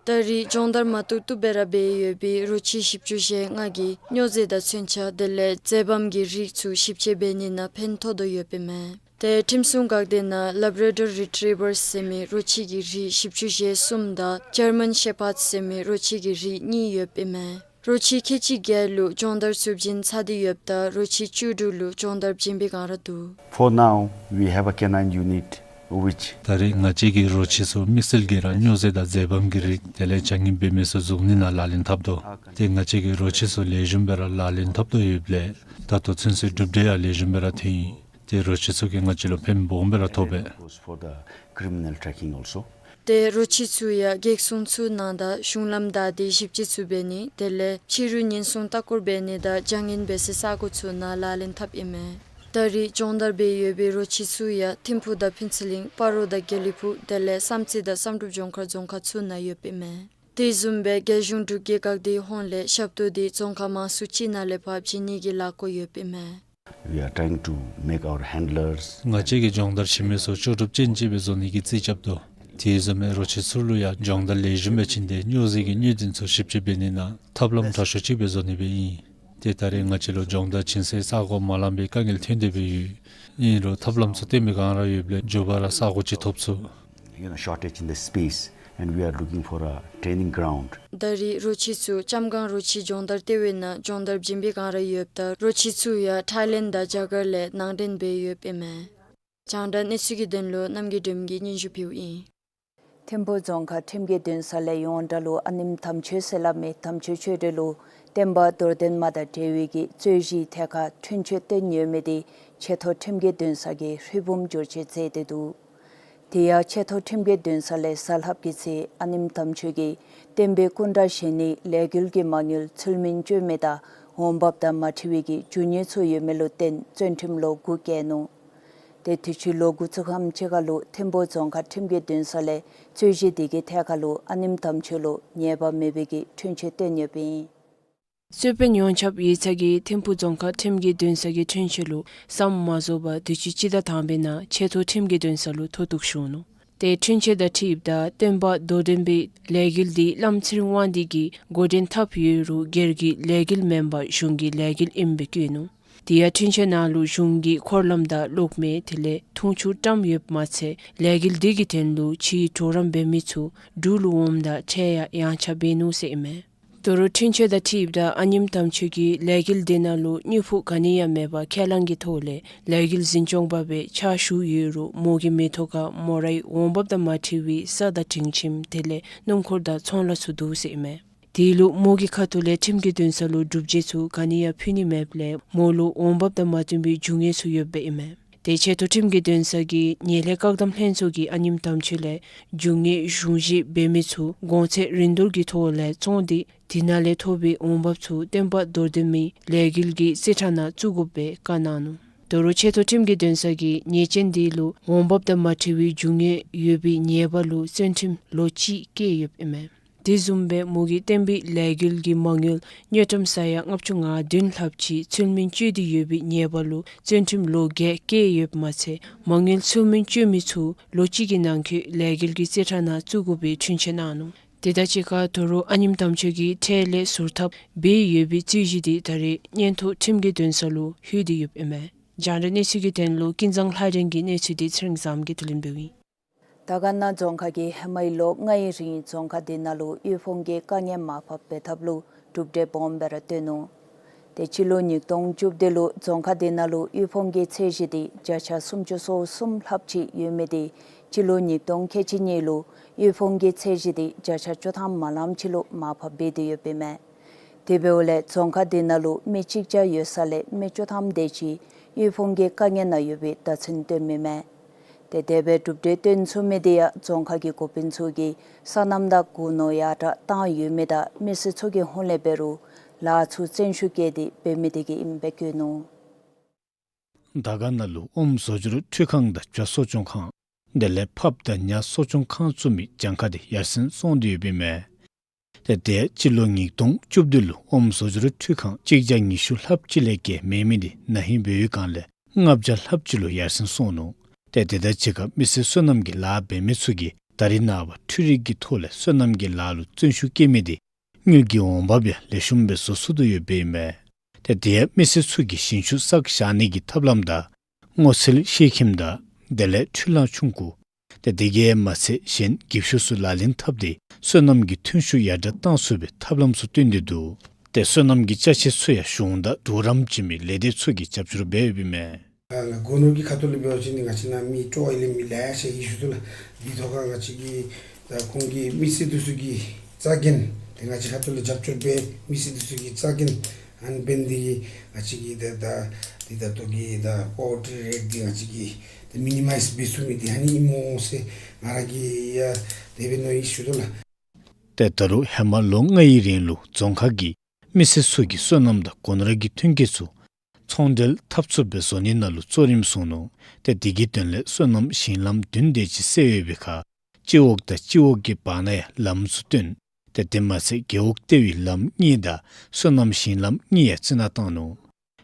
ད་རེས་སྦྱོང་བརྡར་མ་བཏུབ་བཏུབ་སྦེ་ར་འབད་ཡོད་པའི་རོ་ཁྱི་བཞི་བཅུ་ཞེ་ལྔ་གིས་སྨྱོ་རྫས་དང་མཚོན་ཆ་དེ་ལས་རྫས་སྦོམ་གྱི་རིགས་ཚུ་ཞིབ་དཔྱད་འབད་ནི་ནང་ཕན་ཐོགས་དོ་ཡོདཔ་ཨིན་མས། ཏེ་ཁྲིམས་སྲུང་འགག་སྡེ་ནང་ལེབ་ར་ཌོར་རི་ཊི་ཝར་ཟེར་མི་རོ་ཁྱི་གི་རིགས་བཞི་བཅུ་ཞེ་གསུམ་དང་ཇར་མན་ཤེ་ཕརཌ་ཟེར་མི་རོ་ཁྱི་གི་རིགས་གཉིས་ཡོདཔ་ཨིན་མས། རོ་ཁྱི་ཁལ་གཅིག་བརྒྱད་ལུ་སྦྱོང་བརྡར་ཚུ་བྱིན་ཚར་ཏེ་ཡོདཔ་ད་རོ་ཁྱི་བཅུ་དྲུག་ལུ་སྦྱོང་བརྡར་བྱིན་པའི་སྒང་ར་འདུག། For now, we have a canine unit which ད་རེས་ང་བཅས་ཀྱི་རོ་ཁྱི་ཚུ་དམིགས་བསལ་གྱིས་ར་སྨྱོ་རྫས་དང་རྫས་སྦོམ་གྱི་རིགས་དེ་ལས་བྱ་ངན་འབད་མི་ཚུ་བཟུང་ནི་ནང་ལག་ལེན་འཐབ་དོ། ཏེ་ང་བཅས་ཀྱིས་རོ་ཁྱི་ཚུ་ལེགས་ཤོམ་སྦེ་ར་ལག་ལེན་འཐབ་དོ་ཡོདཔ་ལས་ད་ལྟོ་ཚུན་ཚོད་གྲུབ་འབྲས་ཡང་ལེགས་ཤོམ་སྦེ་ར་ཐོན་ཡི། ཏེ་རོ་ཁྱི་ཚུ་གིས་ང་བཅས་ལུ་ཕན་སྦོམ་སྦེ་ར་ཐོགས་པས། For the criminal tracking also. ཏེ་རོ་ཁྱི་ཚུ་ཡང་འགག་སྲུང་ཚུ་ནང་དང་གཞུང་ལམ་བདའ་སྟེ་ཞིབ་དཔྱད་ཚུ་འབད་ནི་དེ་ལས་ཕྱི་རུ་ཉེན་སྲུང་ལྟ་སྐོར་འབད་ནི་དང་བྱ་ངན་འབད་སའི་ས་གོ་ཚུ་ནང་ལག་ལེན་འཐབ་ཨིན་མས། ད་རེས་སྦྱོང་བརྡར་འབད་ཡོད་པའི་རོ་ཁྱི་ཚུ་ཡང་ཐིམ་ཕུག་དང་ཕུན་ཚོགས་གླིང་སྤ་རོ་དང་དགེ་ལེགས་ཕུག་དེ་ལས་བསམ་རྩེ་དང་བསམ་གྲུབ་ལྗོངས་མཁར་རྫོང་ཁག་ཚུ་ནང་ཡོདཔ་ཨིན་མས། དེ་བཟུམ་སྦེ་རྒྱལ་གཞུང་འབྲུག་གི་འགག་སྡེའི་ཧོངས་ལས་ཞབས་ཏོག་འདི་རྫོང་ཁག་མང་སུ་ཅིག་ནང་ལས་ཕར་བྱིན་ནི་གི་ལས་འགུལ་ཡོདཔ་ཨིན་མས། We are trying to make our handlers ང་བཅས་ཀྱིས་སྦྱོང་བརྡར་བྱིན་མི་ཚུ་ལྕོགས་གྲུབ་ཅན་ཅིག་སྦེ་བཟོ་ནི་གི་རྩིས་རྐྱབ་དོ། དེ་བཟུམ་སྦེ་རོ་ཁྱི་ཚུ་ལུ་ཡང་སྦྱོང་བརྡར་ལེགས་ཤོམ་སྦེ་བྱིན་ཏེ་སྨྱོ་རྫས་ཀྱི་གནད་དོན་ཚུ་ཞིབ་དཔྱད་འབད་ནི་ནང་ཐབས་ལམ་དྲག་ཤོས་ཅིག་སྦེ་བཟོ་ནི་སྦེ་ཨིན། ཏེ་ད་རེས་ང་བཅས་ལུ་སྦྱོང་བརྡར་བྱིན་སའི་ས་གོ་མ་ལང་པའི་དཀའ་ངལ་ཐོན་ཏེ་སྦེ་ཡོད། ཨིན་རུང་ཐབས་ལམ་ཚུ་བཏོན་མི་ག་ར་ཡོདཔ་ལས་མགྱོགས་པ་ར་ས་གོ་ཅིག་ཐོབ་ཚུགས། You know, shortage in the space, and we are looking for a training ground. ད་རེས་རོ་ཁྱི་ཚུ་ལྕམ་སྒང་རོ་ཁྱི་སྦྱོང་བརྡར་སྟེར་བའི་ནང་སྦྱོང་བརྡར་བྱིན་པའི་ག་ར་ཡོདཔ་ད་རོ་ཁྱི་ཚུ་ཡང་ཐའི་ལེནཌ་དང་རྒྱ་གར་ལས་ནང་འདྲེན་འབད་ཡོདཔ་ཨིན་མས། རྒྱང་བསྒྲགས་གནས་ཚུལ་གྱི་དོན་ལུ་རྣམ་རྒྱལ་སྒྲོལམ་གྱིས་སྙན་ཞུ་ཕུལཝ་ཨིན། ཐིམ་ཕུག་རྫོང་ཁག་ཁྲིམས་ཀྱི་འདུན་ས་ལས་ཡོངས་གྲགས་ལུ་ཨ་ནེམོ་དམ་ཆོས་ཟེར་སླབ་མི་དམ་ཆོས་ཆོས་སྒྲོན་ལུ་བསྟན་པ་རྡོར་ལྡན་མ་དང་འབྲེལ་བའི་གི་རྩོད་གཞིའི་ཐད་ཁར་འཁྲུན་ཆོད་བཏོན་ཡོད་མི་དེ་ཆེ་མཐོ་ཁྲིམས་ཀྱི་འདུན་ས་གིས་ཧྲིལ་བུམ་བསྒྱུར་བཅོས་མཛད་དེ་འདུག། དེ་ཡང་ཆེ་མཐོ་ཁྲིམས་ཀྱི་འདུན་ས་ལས་གཟའ་ལྷགཔ་གི་ཚེ་ཨ་ནེམོ་དམ་ཆོས་ཀྱིས་བསྟན་པའི་སྐུ་འདྲ་བཞེངས་ནི་ལས་འགུལ་གྱི་མ་དངུལ་ཚུལ་མིན་སྤྱོད་མི་དང་འོང་འབབ་དང་མ་འཁྲིལ་བའི་གི་རྒྱུ་དངོས་ཚུ་ཡོད་མི་ལུ་བརྟེན་བཙོན་ཁྲིམས་ལོ་དགུ་བཀལ་ནུག། ཏེ་དུས་ཅི་ལོ་དགུ་ཚུ་ཁམས་ཅིག་ཁར་ལུ་ཐིམ་ཕུག་རྫོང་ཁག་ཁྲིམས་ཀྱི་འདུན་ས་ལས་རྩོད་གཞི་དེ་གི་ཐད་ཁར་ལུ་ཨ་ནེམོ་དམ་ཆོས་ལུ་ཉེས་པ་མེད་པའི་གི་འཁྲུན་ཆོད་བཏོན་ཡོདཔ་ཨིན། རྩོད་དཔོན་ཡོངས་ཁྱབ་ཡིག་ཚང་གིས་ཐིམ་ཕུག་རྫོང་ཁག་ཁྲིམས་ཀྱི་འདུན་ས་གི་འཁྲུན་ཆོད་ལུ་ཟམ་མ་ཟོ་བར་དུས་ཅི་སྤྱི་ཟླ་དང་པའི་ནང་ཆེ་མཐོ་ཁྲིམས་ཀྱི་འདུན་ས་ལུ་མཐོ་གཏུགས་ཞུ་ནུག། ཏེ་འཁྲུན་ཆོད་དང་འཁྲིལཝ་ད་བསྟན་པ་རྡོར་ལྡན་པའི་ལས་འགུལ་དེ་བླམ་ཚེ་རིང་དབང་འདུས་ཀྱིས་འགོ་འདྲེན་འཐབ་ཡོད་རུང་སྒེར་གྱི་ལས་འགུལ་མེན་པར་གཞུང་གི་ལས་འགུལ་ཨིནམ་སྦེ་བཀོད་ནུག། དེ་ཡང་འཁྲུན་ཆོད་ནང་ལུ་གཞུང་གི་འཁོར་ལམ་དང་གློག་མེ་དེ་ལས་འཐུང་ཆུ་བཀྲམ་ཡོདཔ་མ་ཚད་ལས་འགུལ་དེ་གི་དོན་ལུ་ཕྱིའི་གྲོགས་རམ་འབད་མི་ཚུ་འབྲུག་ལུ་འོངམ་ད་ཁྲལ་ཡང་ཡངས་ཆག་འབད་ནུག་ཟེར་ཨིན་མས། དོ་རུང་འཁྲུན་ཆོད་དང་འཁྲིལཝ་ད་ཨ་ནེམོ་དམ་ཆོས་ཀྱིས་ལས་འགུལ་དེ་ནང་ལུ་དངུལ་ཕོགས་ག་ནི་ཡང་མེད་པར་ཁས་བླངས་ཀྱི་ཐོག་ལས་ལས་འགུལ་འཛིན་སྐྱོང་པ་སྦེ་ཕྱག་ཞུ་ཡོད་རུང་མོ་གི་མིང་ཐོ་ཁར་མོ་རའི་འོང་འབབ་དང་མ་འཁྲིལ་བའི་ས་དང་སྒྲིང་ཁྱིམ་དེ་ལས་སྣུམ་འཁོར་དང་ཚོང་ལཱ་ཚུ་འདུག་ཟེར་ཨིན་མས། དེ་ལུ་མོ་གི་ཁ་ཐུག་ལས་ཁྲིམས་ཀྱི་འདུན་ས་ལུ་སྒྲུབ་བྱེད་ཚུ་ག་ནི་ཡང་ཕུལ་ནི་མེདཔ་ལས་མོ་ལུ་འོང་འབབ་དང་མ་བསྟུན་པའི་རྒྱུ་དངོས་ཚུ་ཡོདཔ་ཨིན་མས། ཏེ་ཆེ་མཐོ་ཁྲིམས་ཀྱི་འདུན་ས་གི་ཉེས་ལས་བཀག་སྡོམ་ལྷན་ཚོགས་ཀྱིས་ཨ་ནེམོ་དམ་ཆོས་ལས་རྒྱུ་དངོས་གཞུང་བཞེས་འབད་མི་ཚུ་གོང་ཚད་རིན་བསྡུར་གྱི་ཐོག་ལས་བཙོང་སྟེ་དེ་ནང་ལས་ཐོབ་པའི་འོང་འབབ་ཚུ་བསྟན་པ་རྡོར་ལྡན་མའི་ལས་འགུལ་གྱི་རྩིས་ཁྲ་ནང་བཙུགས་དགོཔ་སྦེ་བཀའ་གནང་ནུག། དོ་རུང་ཆེ་མཐོ་ཁྲིམས་ཀྱི་འདུན་ས་གིས་ཉེས་ཅན་དེ་ལུ་འོང་འབབ་དང་མ་འཁྲིལ་བའི་རྒྱུ་དངོས་ཡོད་པའི་ཉེས་པ་ལུ་བཙོན་ཁྲིམས་ལོ་གཅིག་བཀལ་ཡོདཔ་ཨིན་མས། དེ་བཟུམ་སྦེ་མོ་གིས་བསྟན་པའི་ལས་འགུལ་གྱི་མ་དངུལ་དངུལ་ཀྲམ་ས་ཡ་ལྔ་བཅུ་ང་བདུན་ལྷགཔ་ཅིག་ཚུལ་མིན་སྤྱོད་དེ་ཡོད་པའི་ཉེས་པ་ལུ་བཙོན་ཁྲིམས་ལོ་བརྒྱད་བཀལ་ཡོདཔ་མ་ཚད་མ་དངུལ་ཚུལ་མིན་སྤྱོད་མི་ཚུ་ལོ་གཅིག་གི་ནང་འཁོད་ལས་འགུལ་གྱི་རྩིས་ཁྲ་ནང་བཙུགས་དགོ་པའི་འཁྲུན་ཆོད་གནང་ནུག། དེ་དང་གཅིག་ཁར་དོ་རུང་ཨ་ནེམོ་དམ་ཆོས་ཀྱིས་ཁྲལ་ལས་ཟུར་ཐབས་འབད་ཡོད་པའི་རྩོད་གཞི་དེ་ད་རེས་མངོན་མཐོ་ཁྲིམས་ཀྱི་འདུན་ས་ལུ་ལྷོད་དེ་ཡོདཔ་ཨིན་མས། རྒྱང་བསྒྲགས་གནས་ཚུལ་གྱི་དོན་ལུ་ཀུན་བཟང་ལྷ་སྒྲོན་གྱི་གནས་ཚུལ་དེ་ཚེ་རིང་བཟངམོ་གིས་བསྡུ་ལེན་འབདཝ་ཨིན། དར་དཀར་ན་རྫོང་ཁག་གིས་ཧེ་མའི་ལོ་ལྔའི་རིང་རྫོང་ཁག་དེ་ནང་ལུ་དབུལ་ཕོངས་ཀྱི་དཀའ་ངལ་མར་ཕབ་འབད་ཐབས་ལུ་གྲུབ་འབྲས་སྦོམ་སྦེ་ར་བཏོན་ནུག། ཏེ་སྤྱི་ལོ་ཉིས་སྟོང་བཅུ་བདུན་ལུ་རྫོང་ཁག་དེ་ནང་ལུ་དབུལ་ཕོངས་ཀྱི་ཚད་གཞི་དེ་བརྒྱ་ཆ་སུམ་ཅུ་སོ་གསུམ་ལྷགཔ་ཅིག་ཡོད་མི་དེ་སྤྱི་ལོ་ཉིས་སྟོང་ཁལ་གཅིག་གཉིས་ལུ་དབུལ་ཕོངས་ཀྱི་ཚད་གཞི་དེ་བརྒྱ་ཆ་བཅུ་ཐམ་མ་ལངམ་ཅིག་ལུ་མར་ཕབ་འབད་དེ་ཡོདཔ་ཨིན་མས། དེ་འབདཝ་ལས་རྫོང་ཁག་དེ་ནང་ལུ་མི་གཅིག་བརྒྱ་ཡོད་ས་ལས་མི་བཅུ་ཐམ་དེ་ཅིག་དབུལ་ཕོངས་ཀྱི་དཀའ་ངལ་ནང་ཡོད་པའི་བརྡ་མཚོན་བཏོན་མི་མས། ཏེ་དེ་སྦེ་གྲུབ་འབྲས་བཏོན་ཚུགས་མི་དེ་ཡང་རྫོང་ཁག་གི་འགོ་དཔོན་ཚུ་གིས་སོ་ནམ་དང་སྒོ་ནོར་ཡར་དྲགས་བཏང་ཡོད་མི་དང་མི་སེར་ཚུ་གི་ཧོངས་ལས་འབད་རུང་ལཱ་ཚུ་བརྩོན་ཤུགས་བསྐྱེད་དེ་འབད་མི་དེ་གིས་ཨིནམ་སྦེ་བཀོད་ནུག། དར་དཀར་ན་ལུ་ཨོམ་བཟོ་སྦྱོར་འཕྲུལ་ཁང་དང་བྱ་གསོ་སྐྱོང་ཁང་དེ་ལས་ཕགཔ་དང་ཉ་གསོ་སྐྱོང་ཁང་བཙུགས་མི་གྱངས་ཁ་དེ་ཡར་སེང་སོང་སྟེ་ཡོདཔ་ཨིན་མས། ཏེ་དེ་སྤྱི་ལོ་ཉིས་སྟོང་བཅུ་བདུན་ལུ་ཨོམ་བཟོ་སྦྱོར་འཕྲུལ་ཁང་གཅིག་བརྒྱ་ཉི་ཤུ་ལྷགཔ་ཅིག་ལས་བརྒལ་མེད་མི་དེ་ན་ཧིང་འབད་བའི་སྒང་ལས་ལྔ་བརྒྱ་ལྷགཔ་ཅིག་ལུ་ཡར་སེང་སོང་ནུག། ཏེ་དེ་དང་གཅིག་ཁར་མི་སེར་སོ་ནམ་གྱི་ལཱ་འབད་མི་ཚུ་གིས་ད་རེས་ནངས་པ་འཕྲུལ་རིག་གི་ཐོག་ལས་སོ་ནམ་གྱི་ལཱ་ལུ་བརྩོན་ཤུགས་བསྐྱེད་མི་དེ་དངུལ་གྱི་འོང་འབབ་ཡང་ལེགས་ཤོམ་སྦེ་བཟོ་ཚུགས་དོ་ཡོདཔ་ཨིན་མས། ཏེ་དེ་ཡང་མི་སེར་ཚུ་གིས་ཞིང་ཆུ་བསགས་བཞག་ནི་གི་ཐབས་ལམ་དང་སྔོ་ཚལ་ཤེལ་ཁྱིམ་དང་དེ་ལས་འཕྲུལ་གླང་ཆུང་ཀུ་ཏེ་དེ་གིས་མ་ཚད་གཞན་འགྱིབ་ཤོག་ཚུ་ལག་ལེན་འཐབ་སྟེ་སོ་ནམ་གྱི་ཐོན་ཤུགས་ཡར་དྲགས་བཏང་ཚུགས་པའི་ཐབས་ལམ་ཚུ་བཏོན་ཏེ་འདུག། ཏེ་སོ་ནམ་གྱི་ཅ་ཆས་ཚུ་ཡང་གཞུང་དང་གྲོགས་རམ་བྱིན་མི་ལས་སྡེ་ཚུ་གིས་རྒྱབ་སྐྱོར་འབད་ཡོདཔ་ཨིན་མས། ཨ་ང་སྒོ་ནོར་གྱི་ཁ་ཐུག་ལས་འབད་བ་ཅིན་ང་བཅས་ནཱ་མི་སྤྲོ་བ་ཡོད་མི་ལེ་ཤ་ཡོད་ཞུ་དོ་ལགས། དེ་ཐོག་ཁར་ང་བཅས་ཀྱིས་ད་ཁོང་གི་མི་སེར་འདི་ཚུ་གི་རྩ་འགེངས་དེ་ང་བཅས་ཁ་ཐུག་ལས་རྒྱབ་སྐྱོར་འབད་མི་སེར་འདི་ཚུ་གི་རྩ་འགེངས་ཨ་ནི་འབད་ནི་དེ་གིས་ང་བཅས་ཀྱིས་ད་ད་དེ་ད་ལྟོ་གི་ད་པོ་ཝར་ཊི་རེཊ་འདི་ང་བཅས་ཀྱིས་ད་མི་ནི་མའིཛ་འབད་ཚུགས་མི་འདི་ཨ་ནི་ཨིནམ་འོང་ཟེར་ང་ར་གིས་ཡང་དེ་སྦེ་མནོ་ཡི་ཞུ་དོ་ལགས། ཏེ་ད་རུང་ཧེ་མ་ལོ་ལྔའི་རིང་ལུ་རྫོང་ཁག་གིས་མི་སེར་ཚུ་གིས་སོ་ནམ་དང་སྒོ་ནོར་གྱི་ཐོན་སྐྱེད་ཚུ་ཚོང་འབྲེལ་འཐབ་ཚུགསཔ་སྦེ་བཟོ་ནི་ནང་ལུ་གཙོ་རིམ་བཟུང་ནུག། ཏེ་དེ་གི་དོན་ལས་སོ་ནམ་ཞིང་ལམ་བདུན་དེ་ཅིག་བསལ་ཡོད་པའི་ཁར་སྤྱི་འོག་དང་སྤྱི་འོག་གི་བར་ན་ཡང་ལམ་ཚུ་བཏོན། ཏེ་དེ་མ་ཚད་རྒེད་འོག་ལྟེ་བའི་ལམ་གཉིས་དང་སོ་ནམ་ཞིང་ལམ་གཉིས་ཡང་རྩི་ནག་བཏང་ནུག།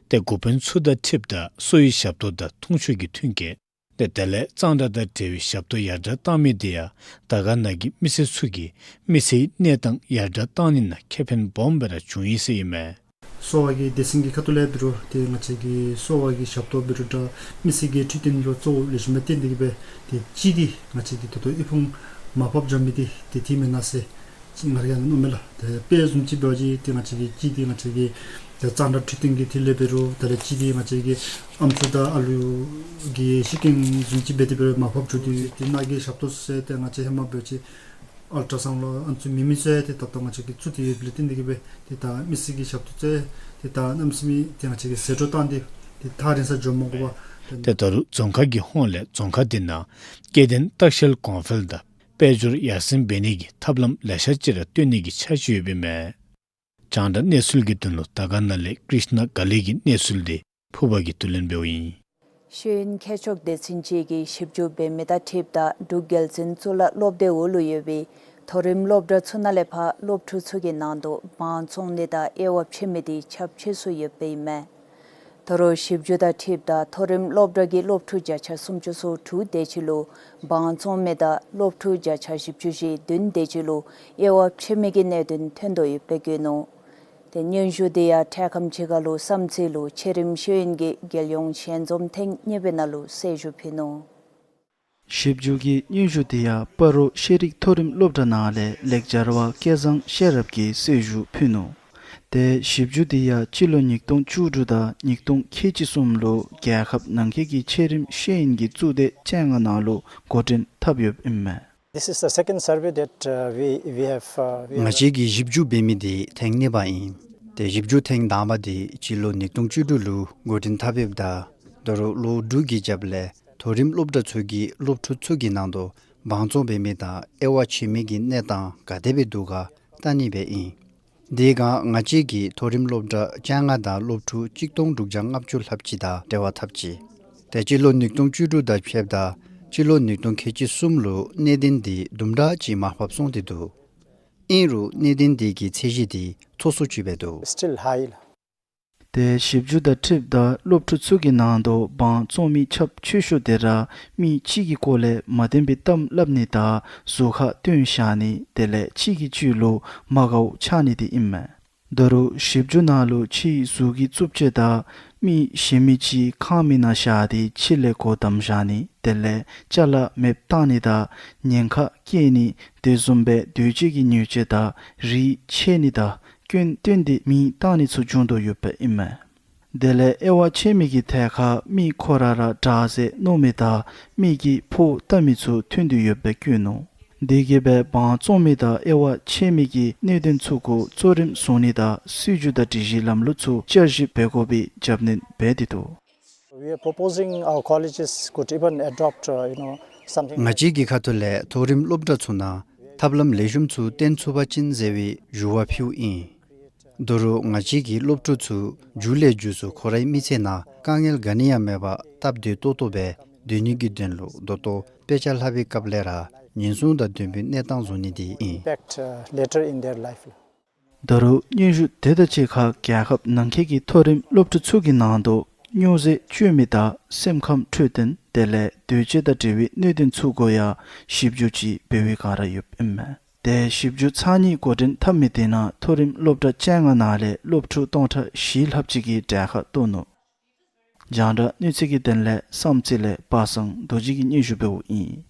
ཏེ་འགོ་དཔོན་ཚུ་དང་འཁྲིལཝ་ད་གསོ་བའི་ཞབས་ཏོག་དང་འཐུང་ཆུ་གི་ཐོན་སྐྱེད་ཏེ་དེ་ལས་གཙང་སྦྲ་དང་འབྲེལ་བའི་ཞབས་ཏོག་ཡར་དྲགས་བཏང་མི་དེ་ཡང་དར་དཀར་ན་གི་མི་སེར་ཚུ་གི་མི་ཚེའི་གནས་སྟངས་ཡར་དྲགས་བཏང་ནི་ནང་ཁེ་ཕན་སྦོམ་སྦེ་ར་བྱུང་ཡི་ཟེར་ཨིན་མས། གསོ་བ་གི་སྡེ་ཚན་གྱི་ཁ་ཐུག་ལས་འབད་རུང་ཏེ་ང་བཅས་ཀྱི་གསོ་བ་གི་ཞབས་ཏོག་འབད་རུང་འདྲ་མི་སེར་གྱི་འཕྲོད་བསྟེན་ལུ་གཙོ་བོ་ལེགས་ཤོམ་སྦེ་བརྟེན་ཏེ་གིས་སྦེ་ཏེ་གཅིག་འདི་ང་བཅས་ཀྱི་ད་ལྟོ་དབུལ་ཕོངས་མར་ཕབ་འགྱོ་མི་འདི་ཏེ་དེ་མེན་ན་ཟེར་ང་ར་ཡང་མནོཝ་མས་ལགས། ཏེ་དཔེ་བཟུམ་ཅིག་འབད་བ་ཅིན་ཏེ་ང་བཅས་ཀྱི་གཅིག་འདི་ང་བཅས་ཀྱི་ཏེ་གཙང་སྦྲ་འཕྲོད་བསྟེན་གྱི་ཐད་ལས་འབད་རུང་དེ་ལས་གཅིག་འདི་ང་བཅས་ཀྱི་ཨམ་སྲུ་དང་ཨ་ལུ་གི་ཤི་རྐྱེན་བཟུམ་ཅིག་འབད་དེ་འབད་རུང་མར་ཕབ་འགྱོ་སྟེ་ཏེ་ནང་གི་ཞབས་ཏོག་ཚུ་ཟེར་ཏེ་ང་བཅས་ཧེ་མ་འབད་བ་ཅིན་ཨལ་ཊ་སའུནཌ་ལོ་ཨ་ནི་ཚུ་མེད་མི་ཚུ་ཡང་ཏེ་ད་ལྟོ་ང་བཅས་ཀྱིས་བཙུགས་ཏེ་ཡོདཔ་ལས་བརྟེན་ཏེ་གིས་སྦེ་ཏེ་ད་མི་སེར་གྱི་ཞབས་ཏོག་ཚུ་ཏེ་ད་གནམ་མེད་ས་མེད་ཏེ་ང་བཅས་ཀྱིས་ཟད་འགྲོ་བཏང་སྟེ་ཏེ་ཐག་རིང་ས་འགྱོ་མ་དགོ་པར། ཏེ་ད་རུང་རྫོང་ཁག་གི་ཧོངས་ལས་རྫོང་ཁག་འདི་ནང་སྐྱེ་ལྡན་ལྟ་བཤལ་གོང་འཕེལ་དང་དཔལ་འབྱོར་ཡར་སེང་འབད་ནི་གི་ཐབས་ལམ་ལེ་ཤ་ཅིག་ར་བཏོན་ནི་གི་འཆར་གཞི་ཡོདཔ་ཨིན་མས། རྒྱང་བསྒྲགས་གནས་ཚུལ་གྱི་དོན་ལུ་དར་དཀར་ན་ལས་ཀྲིཤ་ན་ག་ལི་གི་གནས་ཚུལ་འདི་ཕུར་པ་གིས་བསྡུ་ལེན་འབདཝ་ཨིན། ཤེས་ཡོན་མཁས་མཆོག་སྡེ་ཚན་ཅིག་གིས་ཞིབ་འཇུག་འབད་མི་དང་འཁྲིལཝ་ད་འབྲུག་རྒྱལ་བཙུན་གཙུག་ལག་སློབ་སྡེ་འོག་ལུ་ཡོད་པའི་མཐོ་རིམ་སློབ་གྲྭ་ཚུ་ནང་ལས་ཕར་སློབ་ཕྲུག་ཚུ་གི་ནང་དུ་བང་བཙོང་ནི་དང་དབྱེ་བ་ཕྱེ་མི་འདི་ཁྱབ་ཆེ་སུ་ཡོདཔ་ཨིན་མས། ད་རུང་ཞིབ་འཇུག་དང་འཁྲིལཝ་ད་མཐོ་རིམ་སློབ་གྲྭ་གི་སློབ་ཕྲུག་བརྒྱ་ཆ་སུམ་ཅུ་སོ་དྲུག་དེ་ཅིག་ལུ་བང་བཙོང་མི་དང་སློབ་ཕྲུག་བརྒྱ་ཆ་བཞི་བཅུ་ཞེ་བདུན་དེ་ཅིག་ལུ་དབྱེ་བ་ཕྱེ་མི་གི་གནད་དོན་ཐོན་དོ་ཡོདཔ་སྦེ་བཀོད་ནུག། ཏེ་སྙན་ཞུ་འདི་ཡང་འཕྲལ་ཁམས་ཅིག་ཁར་ལུ་བསམ་རྩེ་ལུ་ཆེ་རིམ་ཤེས་ཡོན་གྱི་རྒྱལ་ཡོངས་ཞལ་འཛོམས་ཐེངས་གཉིས་པའི་ནང་ལུ་གསལ་ཞུ་ཕུལ་ནུག། ཞིབ་འཇུག་གི་སྙན་ཞུ་འདི་ཡང་སྤ་རོ་ཤེས་རིག་མཐོ་རིམ་སློབ་གྲྭ་ནང་ལས་ལེགས་སྦྱར་བ་སྐལ་བཟང་ཤེས་རབ་ཀྱིས་གསལ་ཞུ་ཕུལ་ནུག། ཏེ་ཞིབ་འཇུག་འདི་ཡང་སྤྱི་ལོ་ཉིས་སྟོང་བཅུ་དྲུག་དང་ཉིས་སྟོང་ཁལ་གཅིག་གསུམ་ལུ་རྒྱལ་ཁབ་ནང་འཁོད་ཀྱི་ཆེ་རིམ་ཤེས་ཡོན་གྱི་གཙུག་སྡེ་བཅོ་ལྔ་ནང་ལུ་འགོ་འདྲེན་འཐབ་ཡོདཔ་ཨིན་མས། This is the second survey that, uh, we, we have, uh, we ང have བཅས་ཀྱིས་ཞིབ་འཇུག་འབད་མི་འདི་ཐེངས་གཉིས་པ་ཨིན། ཏེ་ཞིབ་འཇུག་ཐེངས་དང་པ་འདི་སྤྱི་ལོ་ཉིས་སྟོང་བཅུ་དྲུག་ལུ་འགོ་འདྲེན་འཐབ་ཡོདཔ་ད་ད་རུང་ལོ་དྲུག་གི་རྒྱབ་ལས་མཐོ་རིམ་སློབ་གྲྭ་ཚུ་གི་སློབ་ཕྲུག་ཚུ་གི་ནང་དུ་བང་བཙོང་འབད་མི་དང་དབྱེ་བ་ཕྱེ་མི་གི་གནས་སྟངས་ག་དེ་སྦེ་འདུག་ག་བལྟ་ནི་སྦེ་ཨིན། དེ་སྒང་ང་བཅས་ཀྱིས་མཐོ་རིམ་སློབ་གྲྭ་བཅོ་ལྔ་དང་སློབ་ཕྲུག་གཅིག་སྟོང་དྲུག་བརྒྱ་ལྔ་བཅུ་ལྷགཔ་ཅིག་དང་འབྲེལ་བ་འཐབ་ཅི། ཏེ་སྤྱི་ལོ་ཉིས་སྟོང་བཅུ་དྲུག་དང་ཕྱདཔ་ད་སྤྱི་ལོ་ཉིས་སྟོང་ཁལ་གཅིག་གསུམ་ལུ་གནད་དོན་འདི་དུམ་གྲ་ཅིག་མར་ཕབ་སོང་སྟེ་འདུག། ཨིན་རུང་གནད་དོན་འདི་གི་ཚད་གཞི་འདི་མཐོ་སུ་ཅིག་སྦེ་འདུག། Still high. ཏེ་ཞིབ་འཇུག་དང་འཁྲིལཝ་ད་སློབ་ཕྲུག་ཚུ་གི་ནང་དུ་བང་བཙོང་མི་ཁྱབ་ཆེ་ཤོས་དེ་ར་མི་གཅིག་གི་སྐོར་ལས་མ་བདེན་པའི་གཏམ་སླབ་ནི་དང་གཟུགས་ཁར་བཏོན་བཞག་ནི་དེ་ལས་གཅིག་གི་བཅུད་ལུ་མ་དགའཝ་ཆགས་ནི་དེ་ཨིན་མས། ད་རུང་ཞིབ་འཇུག་ནང་ལུ་ཕྱིའི་གཟུགས་ཀྱི་རྩུབ་སྤྱོད་དང་མི་གཞན་མི་ཅིག་ཁང་མིག་ནང་བཞག་སྟེ་ཕྱི་ལས་སྒོ་བསྡམས་བཞག་ནི་དེ་ལས་ཅ་ལ་མེདཔ་བཏང་ནི་དང་ཉེན་ཁ་བསྐྱལ་ནི་དེ་བཟུམ་སྦེ་འདོད་སྤྱོད་ཀྱི་ཉེས་སྤྱོད་དང་རིགས་ཆད་ནི་དང་སྐྱོན་བཏོན་ཏེ་མེ་བཏང་ནི་ཚུ་བྱུང་དོ་ཡོདཔ་ཨིན་མས། དེ་ལས་དབྱེ་བ་ཕྱེ་མི་གི་ཐད་ཁར་མི་ཁོ་ར་ར་དྲག་ཟས་མནོ་མི་དང་མི་གིས་ཕོཝ་བཏབ་མི་ཚུ་ཐོན་དོ་ཡོདཔ་སྦེ་བཀོད་ནུག། དེ་གིས་སྦེ་བང་བཙོང་མི་དང་དབྱེ་བ་ཕྱེ་མི་གི་གནད་དོན་ཚུ་གུ་གཙོ་རིམ་བཟུང་ནི་དང་སྲིད་བྱུས་དང་སྒྲིག་གཞི་ལམ་ལུགས་ཚུ་བསྐྱར་ཞིབ་འབད་དགོ་པའི་རྒྱབ་སྣོན་འབད་དེ་འདུག། We are proposing our colleges could even adopt, uh, you know, something ང་བཅས་ཀྱི་ཁ་ཐུག་ལས་མཐོ་རིམ་སློབ་གྲྭ་ཚུ་ནང་ཐབས་ལམ་ལེགས་ཤོམ་ཚུ་བཏོན་ཚུགས་པ་ཅིན་ཟེར་བའི་ཞུ་བ་ཕུལཝ་ཨིན། ད་རུང་ང་བཅས་ཀྱི་སློབ་ཕྲུག་ཚུ་མཇུག་ལས་མཇུག་སུ་ཁོ་རའི་མི་ཚེ་ནང་དཀའ་ངལ་ག་ནི་ཡང་མེད་པར་སྟབས་བདེ་ཏོག་ཏོ་སྦེ་སྡོད་ནི་གི་དོན་ལུ་ད་ལྟོ་དཔེ་ཆ་ལྷག་པའི་སྐབས་ལས་ར་ཉེན་སྲུང་དང་ལྡན་པའི་གནས་སྟངས་བཟོ་ནི་དེ་ཨིན། Impact, uh, later in their life. ད་རུང་སྙན་ཞུ་དེ་དང་གཅིག་ཁར་རྒྱལ་ཁབ་ནང་འཁོད་ཀྱི་མཐོ་རིམ་སློབ་གྲྭ་ཚུ་གི་ནང་དུ་སྨྱོ་རྫས་སྤྱོད་མི་དང་སེམས་ཁམས་འཕྲོད་བསྟེན་དེ་ལས་འདོད་སྤྱོད་དང་འབྲེལ་བའི་གནད་དོན་ཚུ་གུ་ཡང་ཞིབ་འཇུག་ཅིག་འབད་བའི་བསྒང་ར་ཡོདཔ་ཨིན་མས། ཏེ་ཞིབ་འཇུག་ཚར་གཉིས་འགོ་འདྲེན་འཐབ་མི་དེ་ནང་མཐོ་རིམ་སློབ་གྲྭ་བཅོ་ལྔ་ནང་ལས་སློབ་ཕྲུག་སྟོང་ཕྲག་བཞི་ལྷགཔ་ཅིག་གིས་གྲལ་ཁར་གཏོགས་ནུག། རྒྱང་བསྒྲགས་གནས་ཚུལ་གྱི་དོན་ལས་བསམ་རྩེ་ལས་པ་སངས་རྡོ་རྗེ་གིས་སྙན་ཞུ་འབདཝ་ཨིན།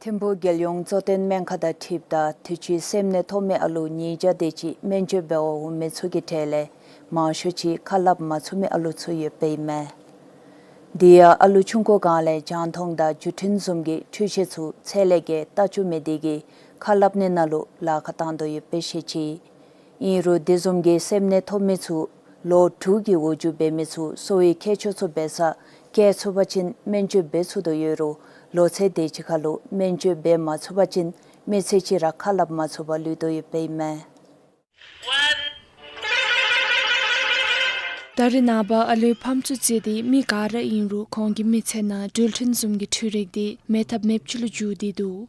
ཐིམ་ཕུག་རྒྱལ་ཡོངས་གཙོ་བསྟེན་སྨན་ཁང་དང་འཁྲིལཝ་ད་དུས་ཅི་སེམས་ནད་ཐོབ་མི་ཨ་ལུ་ཉིས་བརྒྱ་དེ་ཅིག་སྨན་བཅོས་འབད་བར་འོང་མི་ཚུ་གི་གྲས་ལས་མང་ཤོས་ཅིག་ཁ་སླབ་མ་ཚུགས་མི་ཨ་ལུ་ཚུ་ཡོདཔ་ཨིན་མས། དེ་ཡང་ཨ་ལུ་ཆུང་ཀུའི་སྒང་ལས་རྒྱང་མཐོང་དང་བརྒྱུད་འཕྲིན་བཟུམ་གྱི་འཕྲུལ་ཆས་ཚུ་ཚད་ལས་བརྒལ་བལྟ་བཅུག་མི་དེ་གིས་ཁ་སླབ་ནི་ནང་ལུ་ལཱ་ཁག་བཏང་དོ་ཡོདཔ་སྦེ་བཤད་ཅི། ཨིན་རུང་དེ་བཟུམ་གྱི་སེམས་ནད་ཐོབ་མི་ཚུ་ལོ་དྲུག་གི་འོག་འགྱོ་འབད་མི་ཚུ་གསོ་བའི་ཁྱད་ཆོས་ཚུ་འབད་སར་བཀལ་ཚུགས་པ་ཅིན་སྨན་བཅོས་འབད་ཚུགས་དོ་ཡོད་རུང་ལོ་ཚད་དེ་ཅིག་ཁར་ལུ་སྨན་བཅོས་འབད་མ་ཚུགས་པ་ཅིན་མི་ཚེ་གཅིག་ར་ཁ་སླབ་མ་ཚུགས་པར་ལུས་དོ་ཡོདཔ་ཨིན་མས། ད་རེས་ནངས་པ་ཨ་ལུའི་ཕམ་ཚུ་བརྩིས་ཏེ་མི་ག་ར་ཨིན་རུང་ཁོང་གི་མི་ཚེ་ནང་འགྲུལ་འཕྲིན་བཟུམ་གྱི་འཕྲུལ་རིག་དེ་མེད་ཐབས་མེདཔ་ཅིག་ལུ་འགྱུར་ཏེ་འདུག།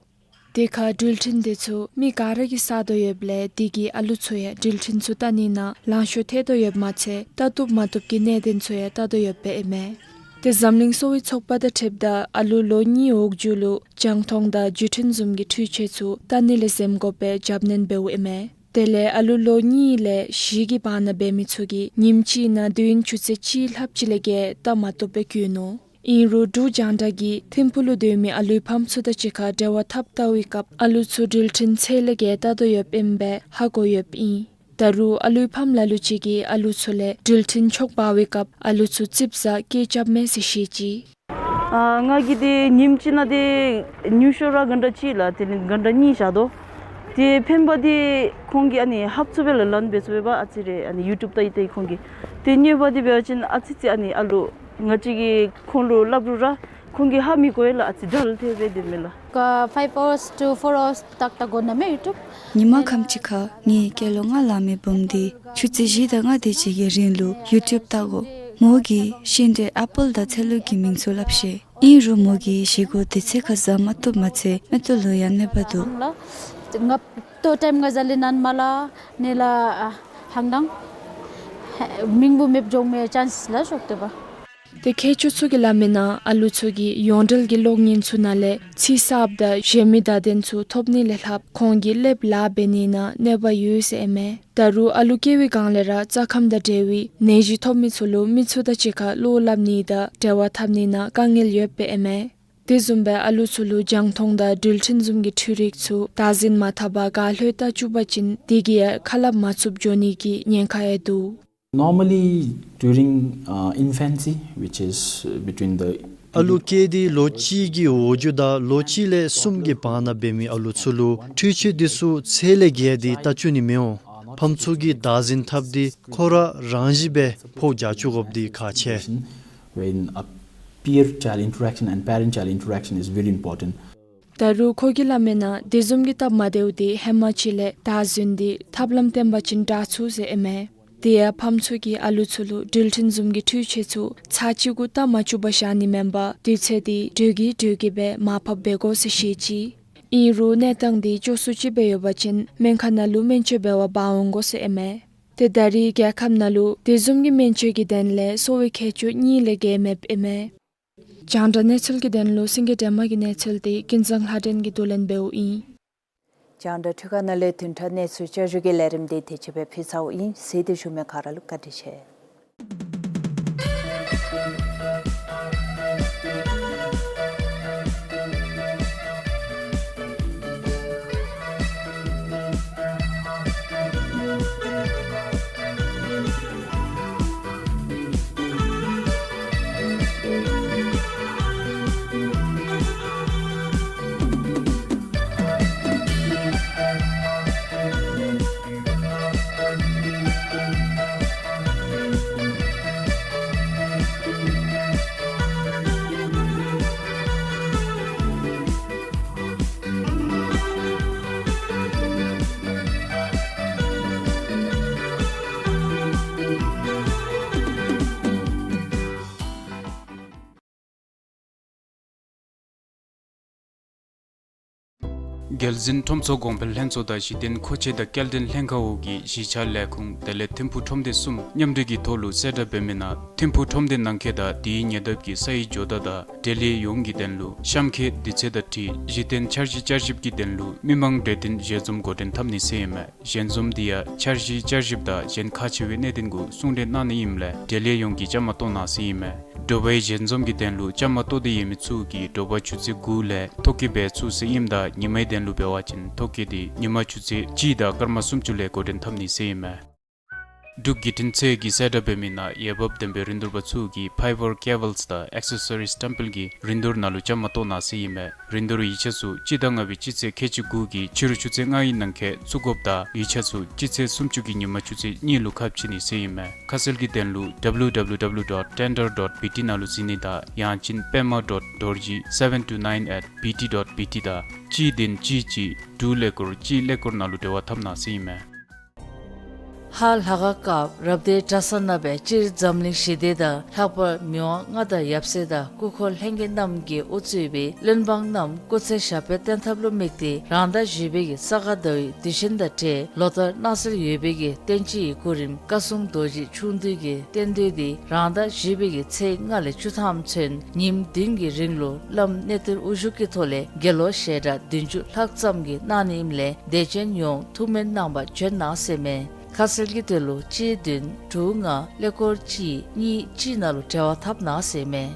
དེ་ཁར་འགྲུལ་འཕྲིན་དེ་ཚུ་མི་ག་ར་གིས་བསགས་དོ་ཡོདཔ་ལས་དེ་གིས་ཨ་ལུ་ཚུ་ཡང་འགྲུལ་འཕྲིན་ཚུ་བལྟ་ནི་ནང་ལང་ཤོར་ཐལ་དོ་ཡོདཔ་མ་ཚད་བལྟ་བཏུབ་མ་བཏུབ་ཀྱི་གནད་དོན་ཚུ་ཡང་བལྟ་དོ་ཡོདཔ་ཨིན་མས། ཏེ་འཛམ་གླིང་གསོ་བའི་ཚོགས་པ་དང་འཁྲིལཝ་ད་ཨ་ལུ་ལོ་གཉིས་འོག་འགྱོ་ལུ་རྒྱང་མཐོང་དང་བརྒྱུད་འཕྲིན་བཟུམ་གྱི་འཕྲུལ་ཆས་ཚུ་བལྟ་ནི་ལས་འཛེམ་དགོཔ་སྦེ་རྒྱབ་སྣོན་འབདཝ་ཨིན་མས། དེ་ལས་ཨ་ལུ་ལོ་གཉིས་ལས་བཞི་གི་བར་ན་འབད་མི་ཚུ་གིས་ཉིནམ་གཅིག་ནང་དུས་ཡུན་ཆུ་ཚོད་གཅིག་ལྷགཔ་ཅིག་ལས་བརྒལ་བལྟ་མ་བཏུབ་པར་གྱོན་ནུག། ཨིན་རུང་འབྲུག་རྒྱང་བསྒྲགས་ཀྱིས་ཐིམ་ཕུག་ལུ་སྡོད་མི་ཨ་ལུའི་ཕམ་ཚུ་དང་གཅིག་ཁར་འབྲེལ་བ་འཐབ་བལྟ་བའི་སྐབས་ཨ་ལུ་ཚུ་འགྲུལ་འཕྲིན་ཚད་ལས་བརྒལ་བལྟ་དོ་ཡོདཔ་ཨིན་པས་ཧ་གོ་ཡོདཔ་ཨིན། ད་རུང་ཨ་ལུའི་ཕམ་ལ་ལུ་ཅིག་གིས་ཨ་ལུ་ཚུ་ལས་འགྲུལ་འཕྲིན་འཕྱོག་འབག་པའི་སྐབས་ཨ་ལུ་ཚུ་ཙིགཔ་ཟ་སྐད་རྐྱབ་མས་ཟེར་བཤད་ཅི། ཨ་ང་གིས་འདི་ཉིནམ་གཅིག་ནང་འདི་ཉུང་ཤོས་ར་གྷན་ཊ་གཅིག་ལས་དེ་ལས་གྷན་ཊ་གཉིས་བཞག་དོ། དེ་ཕན་པ་འདི་ཁོང་གིས་ཨ་ནི་ཧབ་ཚུགསཔ་སྦེ་ལཱརན་འབད་ཚུགས་པས། ཨ་ཙི་རེ་ཨ་ནི་ཡུ་ཊུབ་བལྟ་ཡི་ཏེ་ཁོང་གིས། དེ་གཉིས་པ་འདི་འབད་བ་ཅིན་ཨ་ཙི་ཅིག་ཨ་ནི་ཨ་ལུ་ང་བཅས་ཀྱིས་ཁོང་ལུ་སླབ་རུང་ར་ཁོང་གིས་ཧ་མི་གོ་བས་ལགས། ཨ་ཙི་ཌལ་ཏེ་སྦེ་སྡོདཔ་མས་ལགས། ཀ་five hours to four hours ཏག་ཏག་གོ་ན་མས་ཡུ་ཊུབ། ཉིན་མ་ཁམས་ཅིག་ཁར་ངེའི་སྐྱེས་ལོ་ལྔ་ལང་མི་བུམོ་འདི་ཆུ་ཚོད་བཞི་དང་ལྔ་དེ་ཅིག་གི་རིང་ལུ་ཡུ་ཊུབ་བལྟ་དགོ། མོ་གིས་ཤིན་ཏུ་ཨེ་པཱལ་དང་ཚལ་ལུ་གི་མིང་ཚུ་སླབ་ཤེས། ཨིན་རུང་མོ་གིས་བཞེས་སྒོ་དུས་ཚོད་ཁར་བཟའ་མ་བཏུབ་མ་ཚད་མིག་ཏོ་ལུ་ཡང་གནོད་པ་འདུག། ལགས། ཏོ་ཊའིམ་ང་བཟའ་ལས་ནཱ་མ་ལ་ནི་ལགས་ཨ་ཧང་དང་མིང་བུ་མེདཔ་འགྱོ་མི་ཅཱནསི་ལགས་ཤོར་དོ་བ། ཏེ་མཁས་མཆོག་ཚུ་གིས་སླབ་མིའི་ནང་ཨ་ལུ་ཚུ་གིས་ཡོངས་འབྲེལ་གྱི་གློག་བརྙན་ཚུ་ནང་ལས་ཚིག་གསརཔ་དང་གཞན་མི་བརྡ་དོན་ཚུ་ཐོབ་ནི་ལས་ལྷགཔ་ཁོང་གིས་ལེབ་ལཱ་འབད་ནི་ནང་གནོད་པ་ཡོད་ཟེར་ཨིན་མས། ད་རུང་ཨ་ལུ་སྐྱེ་བའི་སྒང་ལས་ར་རྩ་ཁམས་དང་འབྲེལ་བའི་ནད་གཞི་ཐོབ་མི་ཚུ་ལུ་མི་ཚུ་དང་གཅིག་ཁར་བློ་སླབ་ནི་དང་འབྲེལ་བ་འཐབ་ནི་ནང་དཀའ་ངལ་ཡོདཔ་ཨིན་མས། དེ་བཟུམ་སྦེ་ཨ་ལུ་ཚུ་ལུ་རྒྱང་མཐོང་དང་འགྲུལ་འཕྲིན་བཟུམ་གྱི་འཕྲུལ་རིག་ཚུ་བདག་འཛིན་མ་འཐབ་པར་ག་ལྷོད་བལྟ་བཅུག་པ་ཅིན་དེ་གིས་ཡང་ཁ་སླབ་མ་ཚུགསཔ་འགྱོ་ནི་གི་ཉེན་ཁ་ཡང་འདུག། Normally, during, uh, infancy, which is, uh, between the ཨ་ལུ་སྐྱེས་ཏེ་ལོ་གཅིག་གི་འོག་འགྱོ་དང་ལོ་གཅིག་ལས་གསུམ་གྱི་བར་ན་འབད་མི་ཨ་ལུ་ཚུ་ལུ་འཕྲུལ་ཆས་འདི་ཚུ་ཚད་ལས་བརྒལ་ཏེ་བལྟ་བཅུག་ནི་མི་འོང་། ཕམ་ཚུ་གིས་བདག་འཛིན་འཐབ་སྟེ་ཁོ་ར་རང་བཞིན་སྦེ་ཕོག་རྒྱག་བཅུག་དགོཔ་འདི་ཁག་ཆེ། When a peer child interaction and parent child interaction is very important. ད་རུང་ཁོ་གིས་སླབ་མིའི་ནང་དེ་བཟུམ་གྱི་སྟབས་མ་བདེཝ་འདི་ཧེ་མ་ཅིག་ལས་བདག་འཛིན་འདི་ཐབས་ལམ་བརྟེན་པ་ཅིན་དྲག་ཚུགས་ཟེར་ཨིན་མས། དེ་ཡང་ཕམ་ཚུ་གིས་ཨ་ལུ་ཚུ་ལུ་འགྲུལ་འཕྲིན་བཟུམ་གྱི་འཕྲུལ་ཆས་ཚུ་ཚར་གཅིག་གུ་བལྟ་མ་བཅུག་པར་བཞག་ནི་མེན་པར་དུས་ཚོད་འདི་དྲོས་ཀྱི་དྲོས་ཀྱི་སྦེ་མར་ཕབ་འབད་དགོ་ཟེར་བཤད་ཅི། ཨིན་རུང་གནས་སྟངས་འདི་སྐྱོ་སུ་ཅིག་སྦེ་ཡོད་པ་ཅིན་སྨན་ཁང་ནང་ལུ་སྨན་བཅོས་འབད་བར་འབག་འོང་དགོ་ཟེར་ཨིན་མས། ཏེ་ད་རེས་རྒྱལ་ཁབ་ནང་ལུ་དེ་བཟུམ་གྱི་སྨན་བཅོས་ཀྱི་དོན་ལས་གསོ་བའི་མཁས་མཆོག་གཉིས་ལས་བརྒལ་མེདཔ་ཨིན་མས། རྒྱང་བསྒྲགས་གནས་ཚུལ་གྱི་དོན་ལུ་སེང་གེ་སྒྲོལ་མ་གི་གནས་ཚུལ་འདི་ཀུན་བཟང་ལྷ་སྒྲོན་གྱིས་བསྡུ་ལེན་འབདཝ་ཨིན། རྒྱང་བསྒྲགས་འཕྲུལ་ཁང་ནང་ལས་བདུན་ཕྲག་གནས་ཚུལ་བསྐྱར་ཞུ་གི་ལས་རིམ་འདི་དེ་ཅིག་སྦེ་ཕུལ་ཚརཝ་ཨིན། གཟིགས་ཏེ་བཞུགས་མི་ག་ར་ལུ་བཀའ་དྲིན་ཆེ། རྒྱལ་འཛིན་ཁྲོམ་ཚོགས་གོང་འཕེལ་ལྷན་ཚོགས་དང་གཞི་རྟེན་མཁོ་ཆས་དང་སྐྱེལ་འདྲེན་ལྷན་ཁག་འོག་གི་གཞིས་ཆགས་ལས་ཁུངས་དེ་ལས་ཐིམ་ཕུག་ཁྲོམ་སྡེ་གསུམ་མཉམ་འབྲེལ་གྱི་ཐོག་ལུ་གསལ་བསྒྲགས་འབད་མི་ནང་ཐིམ་ཕུག་ཁྲོམ་སྡེ་ནང་འཁོད་དང་དེའི་ཉེ་འདབས་ཀྱི་ས་ཡི་ཇོ་བདག་དང་འབྲེལ་ཡོད་ཡོངས་ཀྱི་དོན་ལུ་གཤམ་འཁོད་དུས་ཚོད་དང་འཁྲིལ་གཞི་རྟེན་འཆར་གཞི་བསྐྱར་ཞིབ་ཀྱི་དོན་ལུ་མི་མང་གྲོས་བསྟུན་ཞལ་འཛོམས་འགོ་འདྲེན་འཐབ་ནི་ཟེར་ཨིན་མས། ཞལ་འཛོམས་འདི་ཡང་འཆར་གཞི་བསྐྱར་ཞིབ་དང་གཞན་ཁག་ཆེ་བའི་གནད་དོན་གུ་གསུང་གྲོས་གནང་ནི་ཨིནམ་ལས་འབྲེལ་ཡོད་ཡོངས་ཀྱིས་བཅའ་མར་གཏོགས་གནང་ཟེར་ཨིན་མས། དྲོ་པའི་ཞལ་འཛོམས་ཀྱི་དོན་ལུ་བཅའ་མར་གཏོགས་ཏེ་ཡོད་མི་ཚུ་གིས་དྲོ་པ་ཆུ་ཚོད་དགུ་ལས་ཐོ་བཀོད་འབད་ཚུགས་ཟེར་ཨིནམ་ད་ཉི་མའི་དོན་ལུ་འབད་བ་ཅིན་ཐོ་བཀོད་འདི་ཉི་མ་ཆུ་ཚོད་གཅིག་དང་སྐར་མ་སུམ་ཅུ་ལས་འགོ་འདྲེན་འཐབ་ནི་ཟེར་ཨིན་མས། འབྲུག་བརྒྱུད་འཕྲིན་ཚད་ཀྱིས་གསལ་བསྒྲགས་འབད་མི་ནང་འོས་འབབ་ལྡན་པའི་རིན་བསྡུར་པ་ཚུ་གིས་ཕའི་བར་ཀེ་བཱལསི་དང་ཨེག་སེ་སོ་རིསི་བཀྲམ་སྤེལ་གྱི་རིན་བསྡུར་ནང་ལུ་བཅའ་མར་གཏོགས་གནང་ཟེར་ཨིན་མས། རིན་བསྡུར་ཡིག་ཆ་ཚུ་སྤྱི་ཟླ་ལྔ་པའི་སྤྱི་ཚེས་ཁལ་གཅིག་དགུ་གི་ཕྱི་རུ་ཆུ་ཚོད་ལྔའི་ནང་འཁོད་བཙུགས་དགོཔ་དང་ཡིག་ཆ་ཚུ་སྤྱི་ཚེས་སུམ་ཅུ་གི་ཉིན་མ་ཆུ་ཚོད་གཉིས་ལུ་ཁ་ཕྱེ་ནི་ཟེར་ཨིན་མས། ཁ་གསལ་གྱི་དོན་ལུ་ཌབ་ལུ་ཌབ་ལུ་ཌབ་ལུ་ཌོཊ་ཊེན་ཌར་ཌོཊ་བི་ཊི་ནང་ལུ་གཟིགས་ནི་དང་ཡང་ཅིན་པདྨ་ཌོཊ་ཌོར་ཇི་སེ་བེན་ཊུ་ནའིན་ཨེཊ་བི་ཊི་ཌོཊ་བི་ཊི་དང་གཅིག་བདུན་གཅིག་གཅིག་དྲུག་ཀླད་ཀོར་གཅིག་ཀླད་ཀོར་ནང་ལུ་འབྲེལ་བ་འཐབ་གནང་ཟེར་ཨིན་མས། ཧཱ་ལྷ་ཁང་སྐབས་རབ་སྡེ་གྲྭ་ཚང་རྣམ་པས་སྤྱིར་འཛམ་གླིང་ཞི་བདེ་དང་ལྷག་པར་མི་དབང་མངའ་བདག་ཡབ་སྲས་དང་སྐུ་འཁོར་ལྷན་རྒྱས་རྣམས་ཀྱིས་དབུ་གཙོས་པའི་བློན་འབངས་རྣམས་སྐུ་ཚེ་ཞབས་པད་བརྟན་ཐབས་ལུ་དམིགས་ཏེ་རང་ཟླ་བཞི་པའི་གི་ས་ག་ཟླ་བའི་དུས་ཆེན་དང་འབྲེལ་ལོ་ལྟར་གནང་སྲོལ་ཡོད་པའི་གི་རྟེན་སྤྱི་ཡི་སྐུ་རིམ་བཀའ་སྲུང་རྡོ་རྗེ་འཆང་འདུས་ཀྱི་རྟེན་མདོས་འདི་རང་ཟླ་བཞི་པའི་གི་ཚེས་ལྔ་ལས་བཅུ་ཐམ་ཚུན་ཉིནམ་བདུན་གྱི་རིང་ལུ་བླམ་གནས་བརྟན་དབུ་བཞུགས་ཀྱི་ཐོག་ལས་དགེ་སློང་ཞལ་གྲངས་བདུན་ཅུ་ལྷག་ཙམ་གྱིས་གནང་ནི་ཨིནམ་ལས་དད་ཅན་ཡོངས་ཐུགས་སྨོན་གནང་བར་བྱོན་གནང་ཟེར་མས། ཁ་གསལ་གྱི་དོན་ལུ་གཅིག་བདུན་དྲུག་ལྔ་ཀླད་ཀོར་གཅིག་གཉིས་གཅིག་ནང་ལུ་འབྲེལ་བ་འཐབ་གནང་ཟེར་མས།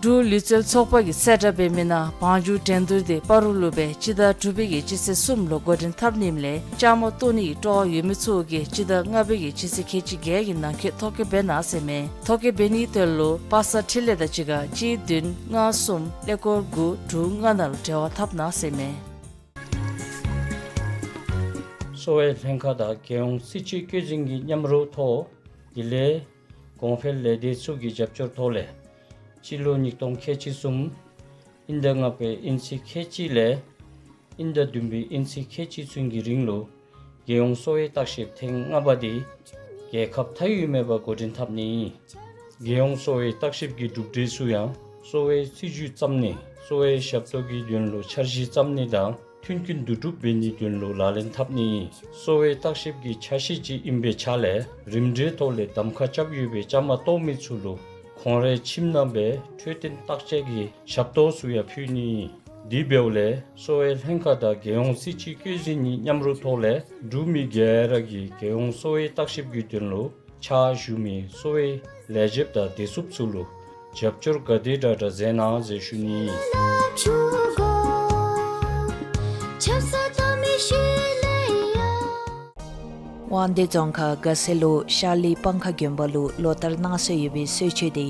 འབྲུག་ལུས་རྩལ་ཚོགས་པ་གིས་གསལ་བསྒྲགས་འབད་མི་ནང་བང་རྒྱུག་འགྲན་བསྡུར་འདི་སྤ་རོ་ལུ་སྦེ་སྤྱི་ཟླ་དྲུག་པའི་གི་སྤྱི་ཚེས་གསུམ་ལུ་འགོ་འདྲེན་འཐབ་ནི་ཨིནམ་ལས་བཅའ་མར་གཏོགས་ནི་གི་སྤྲོ་བ་ཡོད་མི་ཚུ་གིས་སྤྱི་ཟླ་ལྔ་པའི་གི་སྤྱི་ཚེས་ཁལ་གཅིག་བརྒྱད་ཀྱི་ནང་འཁོད་ཐོ་བཀོད་འབད་གནང་ཟེར་མས། ཐོ་བཀོད་འབད་ནིའི་དོན་ལུ་པ་སངས་འཕྲིན་ལས་དང་གཅིག་ཁར་གཅིག་བདུན་ལྔ་གསུམ་ཀླད་ཀོར་དགུ་དྲུག་ལྔ་ནང་ལུ་འབྲེལ་བ་འཐབ་གནང་ཟེར་མས། གསོ་བའི་ལྷན་ཁག་དང་རྒྱལ་ཡོངས་སྲིད་སྤྱི་བཀོད་འཛིན་གྱི་མཉམ་རོགས་ཐོག་དེ་ལས་གོང་འཕེལ་ལས་སྡེ་ཚུ་གི་རྒྱབ་སྐྱོར་ཐོག་ལས་སྤྱི་ལོ་ཉིས་སྟོང་ཁལ་གཅིག་གསུམ་དབྱིན་ཟླ་ལྔ་པའི་དབྱིན་ཚེས་ཁལ་གཅིག་ལས་དབྱིན་ཟླ་བདུན་པའི་དབྱིན་ཚེས་ཁལ་གཅིག་ཚུན་གྱི་རིང་ལུ་རྒྱལ་ཡོངས་གསོ་བའི་བརྟག་ཞིབ་ཐེངས་ལྔ་པ་འདི་རྒྱལ་ཁབ་མཐའ་དབུས་མེད་པར་འགོ་འདྲེན་འཐབ་ནི། རྒྱལ་ཡོངས་གསོ་བའི་བརྟག་ཞིབ་ཀྱི་གྲུབ་འབྲས་ཚུ་ཡང་གསོ་བའི་སྲིད་བྱུས་བརྩམ་ནི་གསོ་བའི་ཞབས་ཏོག་གི་དོན་ལུ་འཆར་གཞི་བརྩམ་ནི་དང་མཐུན་རྐྱེན་བསྡུ་གྲུབ་འབད་ནིའི་དོན་ལུ་ལག་ལེན་འཐབ་ནི། གསོ་བའི་བརྟག་ཞིབ་ཀྱི་ཆ་ཤས་ཅིག་ཨིན་པའི་ཆ་ལས་རིམ་གྲོའི་ཐོག་ལས་གདམ་ཁ་རྐྱབ་ཡོད་པའི་བཅའ་མར་གཏོགས་མི་ཚུ་ལུ་ཁོང་རའི་ཁྱིམ་ནང་སྦེ་འཕྲོད་བསྟེན་བརྟག་དཔྱད་ཀྱི་ཞབས་ཏོག་ཚུ་ཡང་ཕུལ་ནི། དེ་འབདཝ་ལས་གསོ་བའི་ལྷན་ཁག་དང་རྒྱལ་ཡོངས་སྲིད་སྤྱི་བཀོད་འཛིན་གྱི་མཉམ་རོགས་ཐོག་ལས་འབྲུག་མི་ག་ར་གིས་རྒྱལ་ཡོངས་གསོ་བའི་བརྟག་ཞིབ་ཀྱི་དོན་ལུ་ཕྱག་ཞུ་མི་གསོ་བའི་ལས་བྱེདཔ་དང་བདེ་སྲུངཔ་ཚུ་ལུ་རྒྱབ་སྐྱོར་ག་དེ་དྲག་དྲག་མཛད་གནང་ཟེར་ཞུ་ནི། དབང་འདུས་རྫོང་ཁག་དགའ་སེ་ལུ་ཤར་གླིང་སྤང་ཁ་དགོན་པ་ལུ་ལོ་ལྟར་གནང་སྲོལ་ཡོད་པའི་གསོལ་མཆོད་འདི་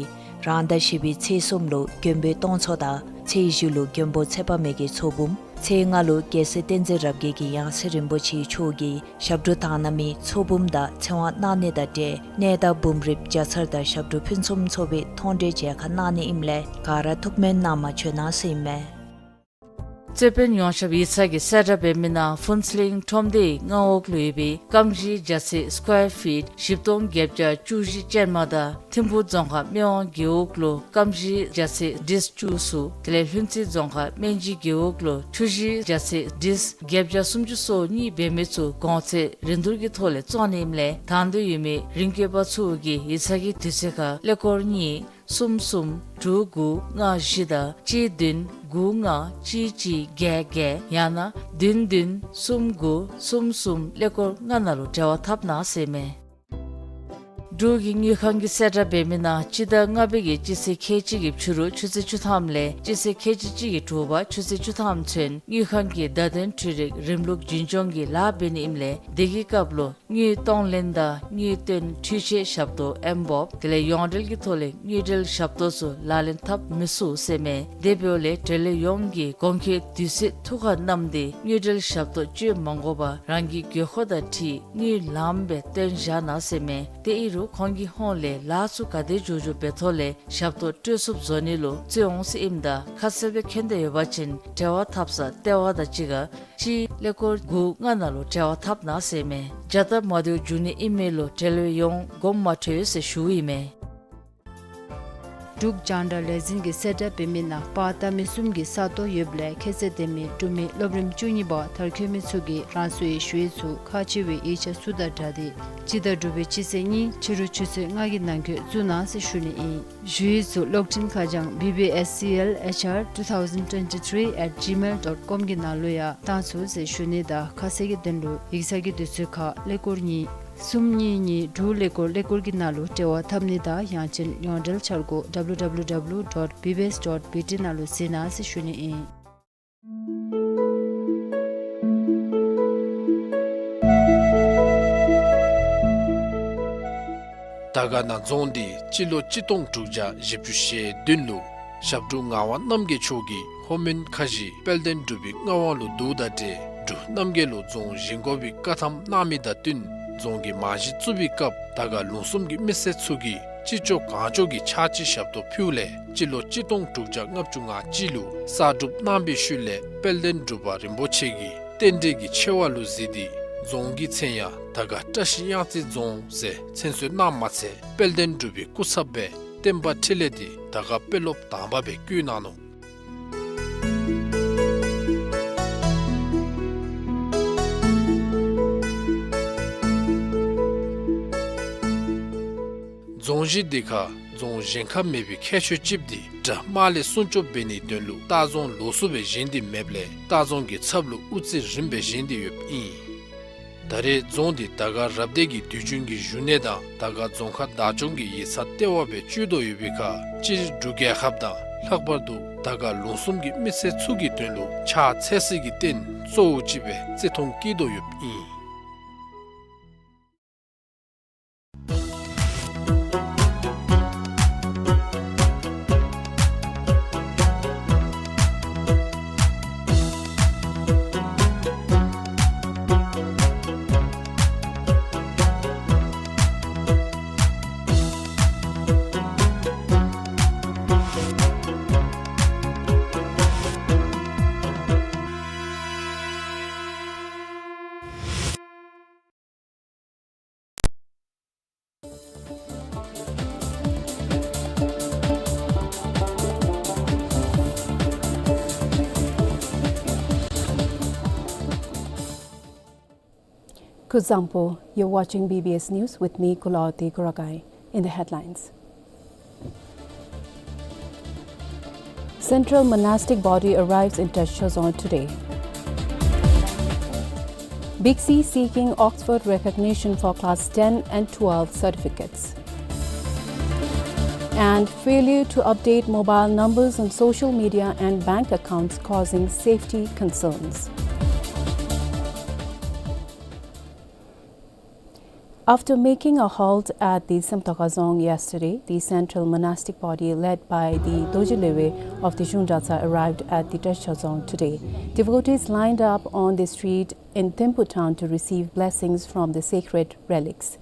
རང་ཟླ་བཞི་པའི་ཚེས་གསུམ་ལུ་མགོན་པོའི་སྟོང་ཚོགས་དང་ཚེས་བཞི་ལུ་མགོན་པོ་ཚེ་དཔག་མེད་ཀྱི་ཚོགས་འབུམ། ཚེས་ལྔ་ལུ་རྒྱལ་སྲས་བསྟན་འཛིན་རབ་རྒྱས་ཀྱིས་ཡང་སྲིད་རིན་པོ་ཆེ་མཆོག་གི་ཞབས་དྲུང་དག་སྣང་མའི་ཚོགས་འབུམ་དང་ཚེ་དབང་གནང་ནི་དང་འབྲེལ་གནས་བདག་འབུམ་རིམ་བརྒྱ་ཚར་དང་ཞབས་དྲུང་ཕུན་སུམ་ཚོགས་པའི་མཐོང་གྲོལ་མཇལ་ཁ་གནང་ནི་ཨིནམ་ལས་ག་ར་ཐུགས་སྨོན་གནང་བར་བྱོན་གནང་ཟེར་ཨིན་མས། རྩོད་དཔོན་ཡོངས་ཁྱབ་ཡིག་ཚང་གིས་གསལ་བསྒྲགས་འབད་མི་ནང་ཕུན་ཚོགས་གླིང་ཁྲོམ་སྡེའི་མངའ་འོག་ལུ་ཡོད་པའི་སྐམ་ཞིང་རྒྱ་ཚད་སི་ཀོ་ཡར་ཕིཊ་བཞི་སྟོང་བརྒྱད་བརྒྱ་བཅུ་བཞི་ཅན་མ་དང་ཐིམ་ཕུག་རྫོང་ཁག་སྨད་ཝང་རྒེད་འོག་ལུ་སྐམ་ཞིང་རྒྱ་ཚད་ཌིསི་བཅུ་གསུམ། དེ་ལས་ལྷུན་རྩེ་རྫོང་ཁག་སྨན་སྦྱིས་རྒེད་འོག་ལུ་ཆུ་ཞིང་རྒྱ་ཚད་ཌིསི་བརྒྱད་བརྒྱ་སུམ་ཅུ་སོ་གཉིས་འབད་མི་ཚུ་གོང་ཚད་རིན་བསྡུར་གྱི་ཐོག་ལས་བཙོང་ནི་ཨིནམ་ལས་དང་འདོད་ཡོད་མི་རིན་བཀོད་པ་ཚུ་གིས་ཡིག་ཚང་གི་དུས་ཚོད་ཁར་ཀླད་ཀོར་གཉིས་གསུམ་གསུམ་དྲུག་དགུ་ལྔ་བཞི་དང་གཅིག་བདུན་དགུ་ལྔ་གཅིག་གཅིག་བརྒྱད་བརྒྱད་ཡང་ན་བདུན་བདུན་གསུམ་དགུ་གསུམ་གསུམ་ཀླད་ཀོར་ལྔ་ནང་ལུ་འབྲེལ་བ་འཐབ་གནང་ཟེར་ཨིན་མས། འབྲུག་གི་དངུལ་ཁང་གིས་གསལ་བསྒྲགས་འབད་མི་ནང་སྤྱི་ཟླ་ལྔ་པའི་གི་སྤྱི་ཚེས་ཁལ་གཅིག་གི་ཕྱི་རུ་ཆུ་ཚོད་བཅུ་ཐམ་ལས་སྤྱི་ཚེས་ཁལ་གཅིག་གཅིག་གི་དྲོ་པ་ཆུ་ཚོད་བཅུ་ཐམ་ཚུན་དངུལ་ཁང་གི་བརྡ་དོན་འཕྲུལ་རིག་རིམ་ལུགས་རྒྱུན་སྐྱོང་གི་ལཱ་འབད་ནི་ཨིནམ་ལས་དེ་གི་སྐབས་ལུ་དངུལ་གཏོང་ལེན་དང་དངུལ་བཏོན་འཕྲུལ་ཆས་ཞབས་ཏོག་ཨེམ་བོབ་དེ་ལས་ཡོངས་འབྲེལ་གྱི་ཐོག་ལས་དངུལ་འབྲེལ་ཞབས་ཏོག་ཚུ་ལག་ལེན་འཐབ་མི་ཚུགས་ཟེར་ཨིན་མས། དེ་འབདཝ་ལས་འབྲེལ་ཡོད་ཡོངས་ཀྱིས་གོང་འཁོད་དུས་ཚོད་ཐུག་ཁར་བསྣམས་ཏེ་དངུལ་འབྲེལ་ཞབས་ཏོག་སྤྱོད་མ་དགོ་པར་རང་གི་དགོས་མཁོ་དང་འཁྲིལ་དངུལ་ལངམ་སྦེ་བཏོན་བཞག་གནང་ཟེར་ཨིན་མས། དེ་ཨིན་རུང་ཁོང་གི་ཧོངས་ལས་ལཱ་ཚུ་ག་དེ་མགྱོགས་མགྱོགས་འབད་ཐོག་ལས་ཞབས་ཏོག་སྤྲོད་ཚུགསཔ་བཟོ་ནི་ལུ་བརྩོན་འོང་ཟེར་ཨིནམ་ད་ཁ་གསལ་སྦེ་མཁྱེན་འདོད་ཡོད་པ་ཅིན་འབྲེལ་བ་འཐབ་ས་ལྟེ་བ་དང་གཅིག་ཁར་གཅིག་ཀླད་ཀོར་དགུ་ལྔ་ནང་ལུ་འབྲེལ་བ་འཐབ་གནང་ཟེར་ཨིན་མས། བྱ་སྟབས་མ་བདེཝ་འབྱུང་ནི་ཨིན་མས་ལུ་འབྲེལ་ཡོད་ཡོངས་དགོངསམ་མ་ཁྲེལ་ཟེར་ཞུཝ་ཨིན་མས། འབྲུག་རྒྱང་བསྒྲགས་ལས་འཛིན་གྱིས་གསལ་བསྒྲགས་འབད་མི་ནང་པར་བཏབ་མི་གསུམ་གྱི་ས་སྟོང་ཡོདཔ་ལས་ཁྱད་ཚད་ལྡན་མི་འབྲུག་མི་སློབ་རིམ་བཅུ་གཉིས་པ་མཐར་འཁྱོལ་མི་ཚུ་གིས་རང་སོའི་ཞུ་ཡིག་ཚུ་ཁག་ཆེ་བའི་ཡིག་ཆ་ཚུ་དང་སྦྲགས་ཏེ་སྤྱི་ཟླ་དྲུག་པའི་སྤྱི་ཚེས་གཉིས་ཕྱི་རུ་ཆུ་ཚོད་ལྔ་གི་ནང་འཁོད་བཙུགས་གནང་ཟེར་ཞུ་ནི་ཨིན། ཞུ་ཡིག་ཚུ་གློག་འཕྲིན་ཁ་བྱང་B B S C L H R two thousand twenty-three at gmail dot com གི་ནང་ལུ་ཡང་བཏང་ཚུགས་ཟེར་ཞུ་ནི་དང་ཁ་གསལ་གྱི་དོན་ལུ་ཡིག་ཚང་གི་དུས་ཚོད་ཁར་ཀླད་ཀོར་གཉིས་གསུམ་གཉིས་གཉིས་དྲུག་ཀླད་ཀོར་ཀླད་ཀོར་གྱི་ནང་ལུ་འབྲེལ་བ་འཐབ་ནི་དང་ཡང་ཅིན་ཡོངས་འབྲེལ་འཆར་སྒོ་W W W dot B B S dot B T ནང་ལུ་གཟིགས་གནང་ཟེར་ཞུ་ནི་ཨིན། དར་དཀར་ན་རྫོང་འདི་སྤྱི་ལོ་གཅིག་སྟོང་དྲུག་བརྒྱ་བཞི་བཅུ་ཞེ་བདུན་ལུ་ཞབས་དྲུང་ངག་དབང་རྣམ་རྒྱལ་མཆོག་གིས་ལྷོ་མོན་ཁ་བཞི་དཔལ་ལྡན་འབྲུག་པའི་མངའ་དབང་ལུ་བསྡུཝ་དང་འབྲེལ་འབྲུག་རྣམ་རྒྱལ་ལུ་རྫོང་བཞེངས་དགོ་པའི་བཀའ་ཐམ་གནང་མི་དང་བསྟུན་རྫོང་གི་རྨང་གཞི་བཙུགས་པའི་སྐབས་དར་དཀར་ལུང་གསུམ་གྱི་མི་སེར་ཚུ་གིས་ཅི་ལྕོགས་གང་ལྕོགས་ཀྱིས་ཕྱག་ཕྱི་ཞབས་ཏོག་ཕུལཝ་ལས་སྤྱི་ལོ་གཅིག་སྟོང་དྲུག་བརྒྱ་ལྔ་བཅུ་ང་གཅིག་ལུ་གསར་སྒྲུབ་གནང་བའི་ཤུལ་ལས་དཔལ་ལྡན་འབྲུག་པ་རིན་པོ་ཆེ་གིས་རྟེན་འབྲེལ་གྱི་ཆེ་བ་ལུ་གཟིགས་ཏེ་ རྫོང་གི་མཚན་ཡང་དར་དཀར་བཀྲ་ཤིས་གཡང་རྩེ་རྫོང་ཟེར་མཚན་གསོལ་གནངམ་མ་ཚད་དཔལ་ལྡན་འབྲུག་པའི་སྐུ་ཚབ་སྦེ་བསྟན་པ་འཕྲིན་ལས་འདི་དར་དཀར་དཔོན་སློབ་དང་པ་སྦེ་བསྐོ་གནང་ནུག། རྫོང་གཞི་འདི་ཁར་རྫོང་གཞན་ཁར་མེད་པའི་ཁྱད་ཆོས་ཅིག་འདི་དགྲ་དམག་ལས་སྲུང་སྐྱོབ་འབད་ནིའི་དོན་ལུ་ལྟ་རྫོང་ལོགས་སུ་སྦེ་བཞེངས་ཏེ་མེདཔ་ལས་ལྟ་རྫོང་གི་ཚབ་ལུ་དབུ་རྩེ་རིངམ་སྦེ་བཞེངས་ཏེ་ཡོདཔ་ཨིན། ད་རེས་རྫོང་འདི་དར་དཀར་རབ་སྡེ་གི་དུས་རྒྱུན་གྱི་བཞུགས་གནས་དང་དར་དཀར་རྫོང་ཁག་བདག་སྐྱོང་གི་ཡིག་ཚང་ལྟེ་བ་སྦེ་སྤྱོད་དོ་ཡོད་པའི་ཁར་སྤྱིར་འབྲུག་རྒྱལ་ཁབ་དང་ལྷག་པར་དུ་དར་དཀར་ལུང་གསུམ་གྱི་མི་སེར་ཚུ་གི་དོན་ལུ་ཕྱག་འཚལ་སྲིད་ཀྱི་རྟེན་གཙོ་བོ་ཅིག་སྦེ་བརྩི་མཐོང་བསྐྱེད་དོ་ཡོདཔ་ཨིན། Kuzuzangpo, you're watching B B S News with me, Kulawarti Kurakai. In the headlines. Central monastic body arrives in Teshi Khazong today. BICSI seeking Oxford recognition for class ten and twelve certificates. And failure to update mobile numbers on social media and bank accounts causing safety concerns. After making a halt at the Semtok Khazong yesterday, the central monastic body led by the Dorji Lopen of the Zhung Dratshang arrived at the Teshi Khazong today. Devotees lined up on the street in Thimphu town to receive blessings from the sacred relics.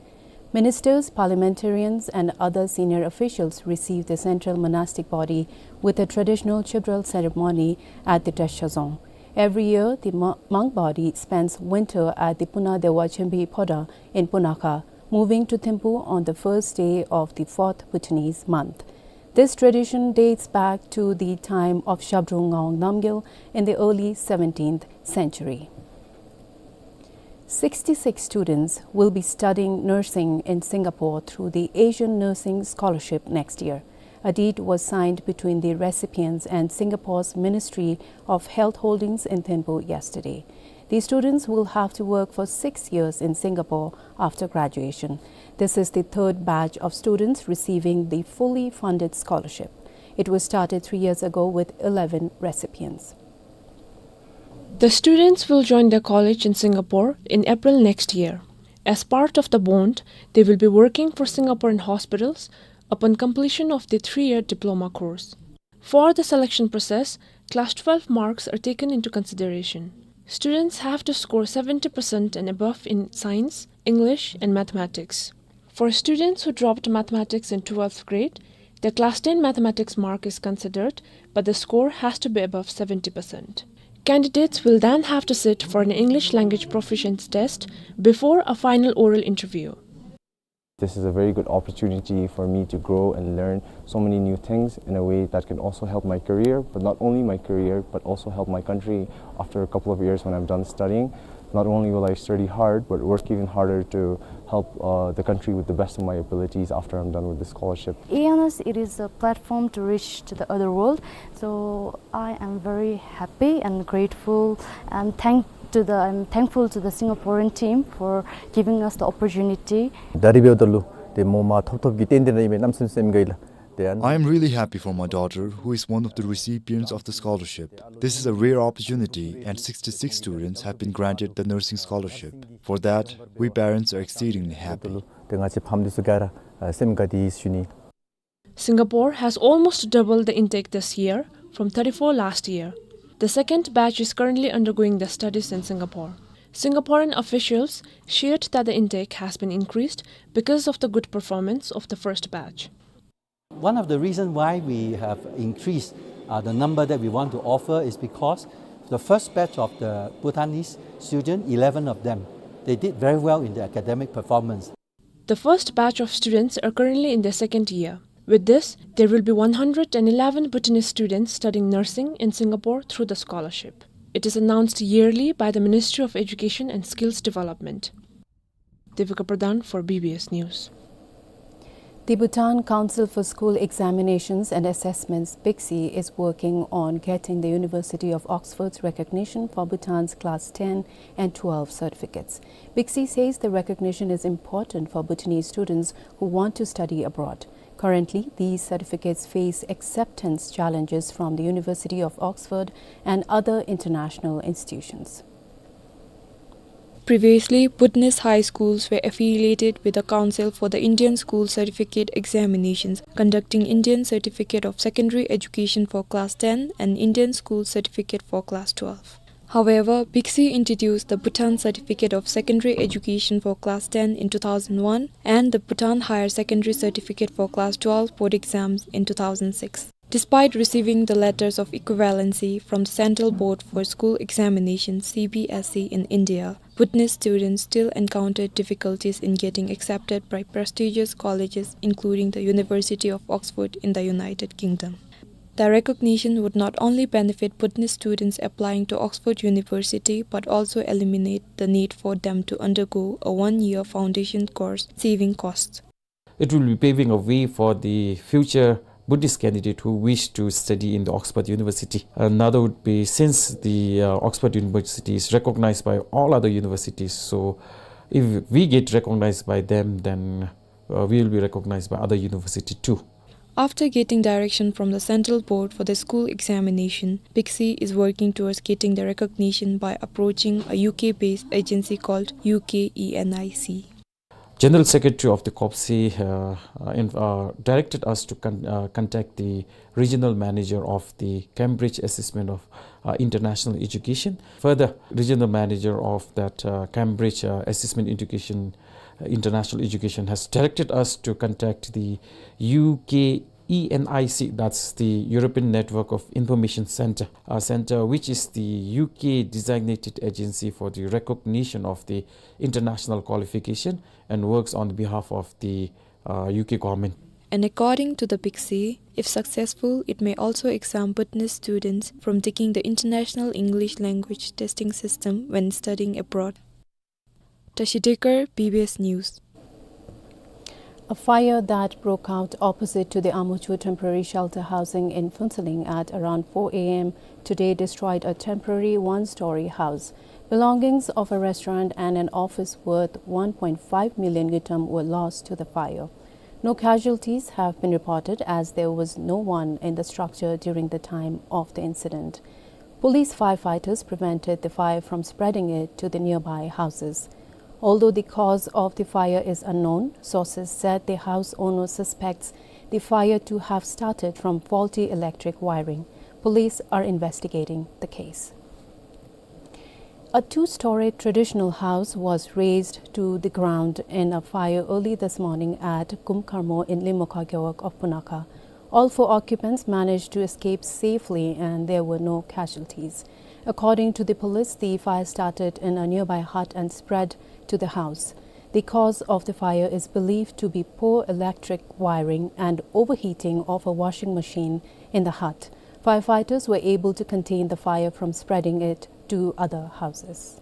Ministers, parliamentarians, and other senior officials received the central monastic body with a traditional Chibral ceremony at the Teshi Khazong. Every year, the mo-, monk body spends winter at the Puna Dewa Chembi Phodrang in Punakha, moving to Thimphu on the first day of the fourth Bhutanese month. This tradition dates back to the time of Zhabdrung Ngawang Namgyal in the early seventeenth century. Sixty-six students will be studying nursing in Singapore through the Asian Nursing Scholarship next year. A deed was signed between the recipients and Singapore's Ministry of Health Holdings in Thimphu yesterday. The students will have to work for six years in Singapore after graduation. This is the third batch of students receiving the fully funded scholarship. It was started three years ago with eleven recipients. The students will join their college in Singapore in April next year. As part of the bond, they will be working for Singaporean hospitals upon completion of the three-year diploma course. For the selection process, class twelve marks are taken into consideration. Students have to score seventy percent and above in science, English, and mathematics. For students who dropped mathematics in twelfth grade, the class ten mathematics mark is considered, but the score has to be above seventy percent. Candidates will then have to sit for an English language proficiency test before a final oral interview. This is a very good opportunity for me to grow and learn so many new things in a way that can also help my career, but not only my career, but also help my country after a couple of years when I'm done studying. Not only will I study hard, but work even harder to help, uh, the country with the best of my abilities after I'm done with the scholarship. Awareness, it is a platform to reach to the other world. So I am very happy and grateful and thank to the, I'm thankful to the Singaporean team for giving us the opportunity. ད་རིས་འབདཝ་ད་ལུ་ཏེ་མོ་མ་ཐོབ་ཐོབ་ཀྱི་རྟེན་འབྲེལ་ཨིན་པས་གནམ་མེད་ས་མེད་སེམས་དགའ་ཡི་ལགས། ཏེ་ཨ་ནི། I am really happy for my daughter, who is one of the recipients of the scholarship. This is a rare opportunity, and sixty-six students have been granted the nursing scholarship. For that, we parents are exceedingly happy. ཏེ་ང་བཅས་ཕམ་འདི་ཚུ་ག་ར་ཨ་སེམས་དགའ་སྟེ་ཡོད་ཟེར་ཞུ་ནི། Singapore has almost doubled the intake this year from thirty-four last year. The second batch is currently undergoing their studies in Singapore. Singaporean officials shared that the intake has been increased because of the good performance of the first batch. One of the reasons why we have increased, uh, the number that we want to offer is because the first batch of the Bhutanese student, eleven of them, They did very well in their academic performance. The first batch of students are currently in their second year. With this, there will be one hundred and eleven Bhutanese students studying nursing in Singapore through the scholarship. It is announced yearly by the Ministry of Education and Skills Development. Devika Pradhan for B B S News. The Bhutan Council for School Examinations and Assessments, BICSE, is working on getting the University of Oxford's recognition for Bhutan's Class ten and twelve certificates. BICSE says the recognition is important for Bhutanese students who want to study abroad. Currently, these certificates face acceptance challenges from the University of Oxford and other international institutions. Previously, Bhutanese high schools were affiliated with the Council for the Indian School Certificate Examinations, conducting Indian Certificate of Secondary Education for Class ten and Indian School Certificate for Class twelve. However, BICSE introduced the Bhutan Certificate of Secondary Education for Class ten in two thousand one and the Bhutan Higher Secondary Certificate for Class twelve board exams in two thousand six. Despite receiving the letters of equivalency from the Central Board for School Examination, C B S E, in India, Bhutanese students still encountered difficulties in getting accepted by prestigious colleges, including the University of Oxford in the United Kingdom. The recognition would not only benefit Bhutanese students applying to Oxford University, but also eliminate the need for them to undergo a one-year foundation course, saving costs. It will be paving a way for the future Buddhist candidate who wish to study in the Oxford University. Another would be, since the, uh, Oxford University is recognized by all other universities, so if we get recognized by them, then, uh, we will be recognized by other university too. After getting direction from the Central Board for the school examination, BICSE is working towards getting the recognition by approaching a U K-based agency called U K E N I C. General Secretary of the COPSI, uh, uh, in-, uh, directed us to con-, uh, contact the regional manager of the Cambridge Assessment of, uh, International Education. Further, regional manager of that, uh, Cambridge, uh, Assessment Education, uh, International Education has directed us to contact the U K E N I C, that's the European Network of Information Center, uh, Center, which is the U K designated agency for the recognition of the international qualification and works on behalf of the, uh, U K government. And according to the BICSE, if successful, it may also exempt Bhutanese students from taking the International English Language Testing System when studying abroad. Tashi Dekar, B B S News. A fire that broke out opposite to the Amuchu temporary shelter housing in Phuentsholing at around four A M today destroyed a temporary one-story house. Belongings of a restaurant and an office worth one point five million ngultrum were lost to the fire. No casualties have been reported as there was no one in the structure during the time of the incident. Police firefighters prevented the fire from spreading it to the nearby houses. Although the cause of the fire is unknown, sources said the house owner suspects the fire to have started from faulty electric wiring. Police are investigating the case. A two-story traditional house was razed to the ground in a fire early this morning at Kumkarmo in Limokha Gewog of Punakha. All four occupants managed to escape safely and there were no casualties. According to the police, the fire started in a nearby hut and spread to the house. The cause of the fire is believed to be poor electric wiring and overheating of a washing machine in the hut. Firefighters were able to contain the fire from spreading it to other houses.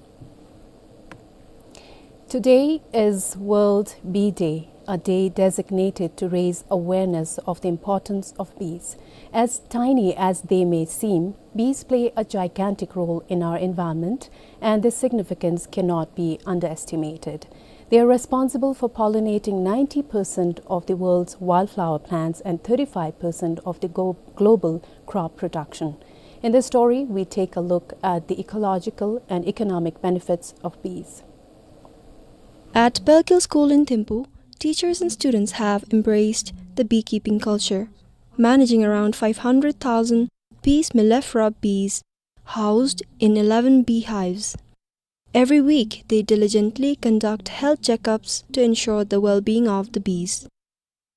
Today is World Bee Day, a day designated to raise awareness of the importance of bees. As tiny as they may seem, bees play a gigantic role in our environment, and their significance cannot be underestimated. They are responsible for pollinating ninety percent of the world's wildflower plants and thirty-five percent of the go-, global crop production. In this story, we take a look at the ecological and economic benefits of bees. At Pelkil School in Thimphu, teachers and students have embraced the beekeeping culture, managing around five hundred thousand bees, mellifera bees, housed in eleven beehives. Every week, they diligently conduct health checkups to ensure the well-being of the bees.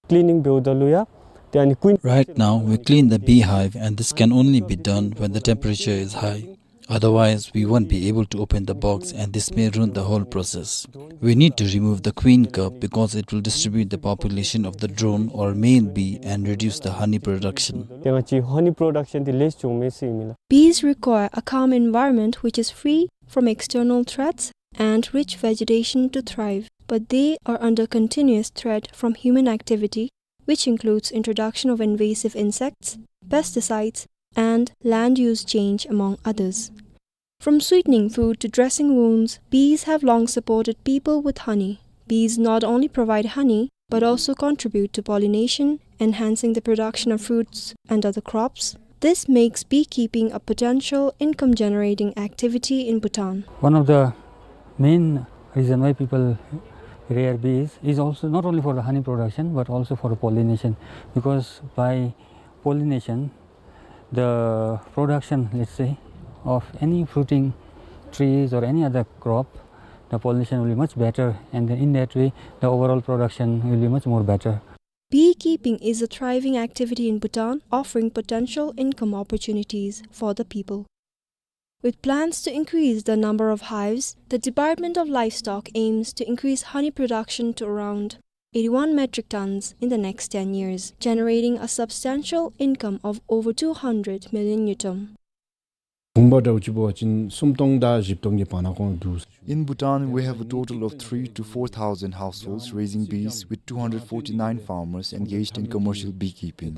Cleaning build the luya, then queen. Right now, we clean the beehive, and this can only be done when the temperature is high. Otherwise, we won't be able to open the box, and this may ruin the whole process. We need to remove the queen cup because it will distribute the population of the drone or male bee and reduce the honey production. དེ་ང་བཅས་honey production འདི་ལེགས་བྱུང་མེད་ཟེར་ཨིན་མས་ལགས། Bees require a calm environment which is free from external threats and rich vegetation to thrive, but they are under continuous threat from human activity, which includes introduction of invasive insects, pesticides, and land use change, among others. From sweetening food to dressing wounds, bees have long supported people with honey. Bees not only provide honey, but also contribute to pollination, enhancing the production of fruits and other crops. This makes beekeeping a potential income-generating activity in Bhutan. One of the main reason why people rear bees is also not only for the honey production, but also for the pollination, because by pollination, the production, let's say, of any fruiting trees or any other crop, the pollination will be much better, and then in that way, the overall production will be much more better. Beekeeping is a thriving activity in Bhutan, offering potential income opportunities for the people. With plans to increase the number of hives, the Department of Livestock aims to increase honey production to around eighty-one metric tons in the next ten years, generating a substantial income of over two hundred million ngultrum. བུམ་པ་འདྲཝ་ཅིག་འབད་བ་ཅིན་སུམ་སྟོང་དང་བཞི་སྟོང་གི་བར་ན་ཁོང་འདུག། In Bhutan, we have a total of three to four thousand households raising bees, with two hundred forty-nine farmers engaged in commercial beekeeping.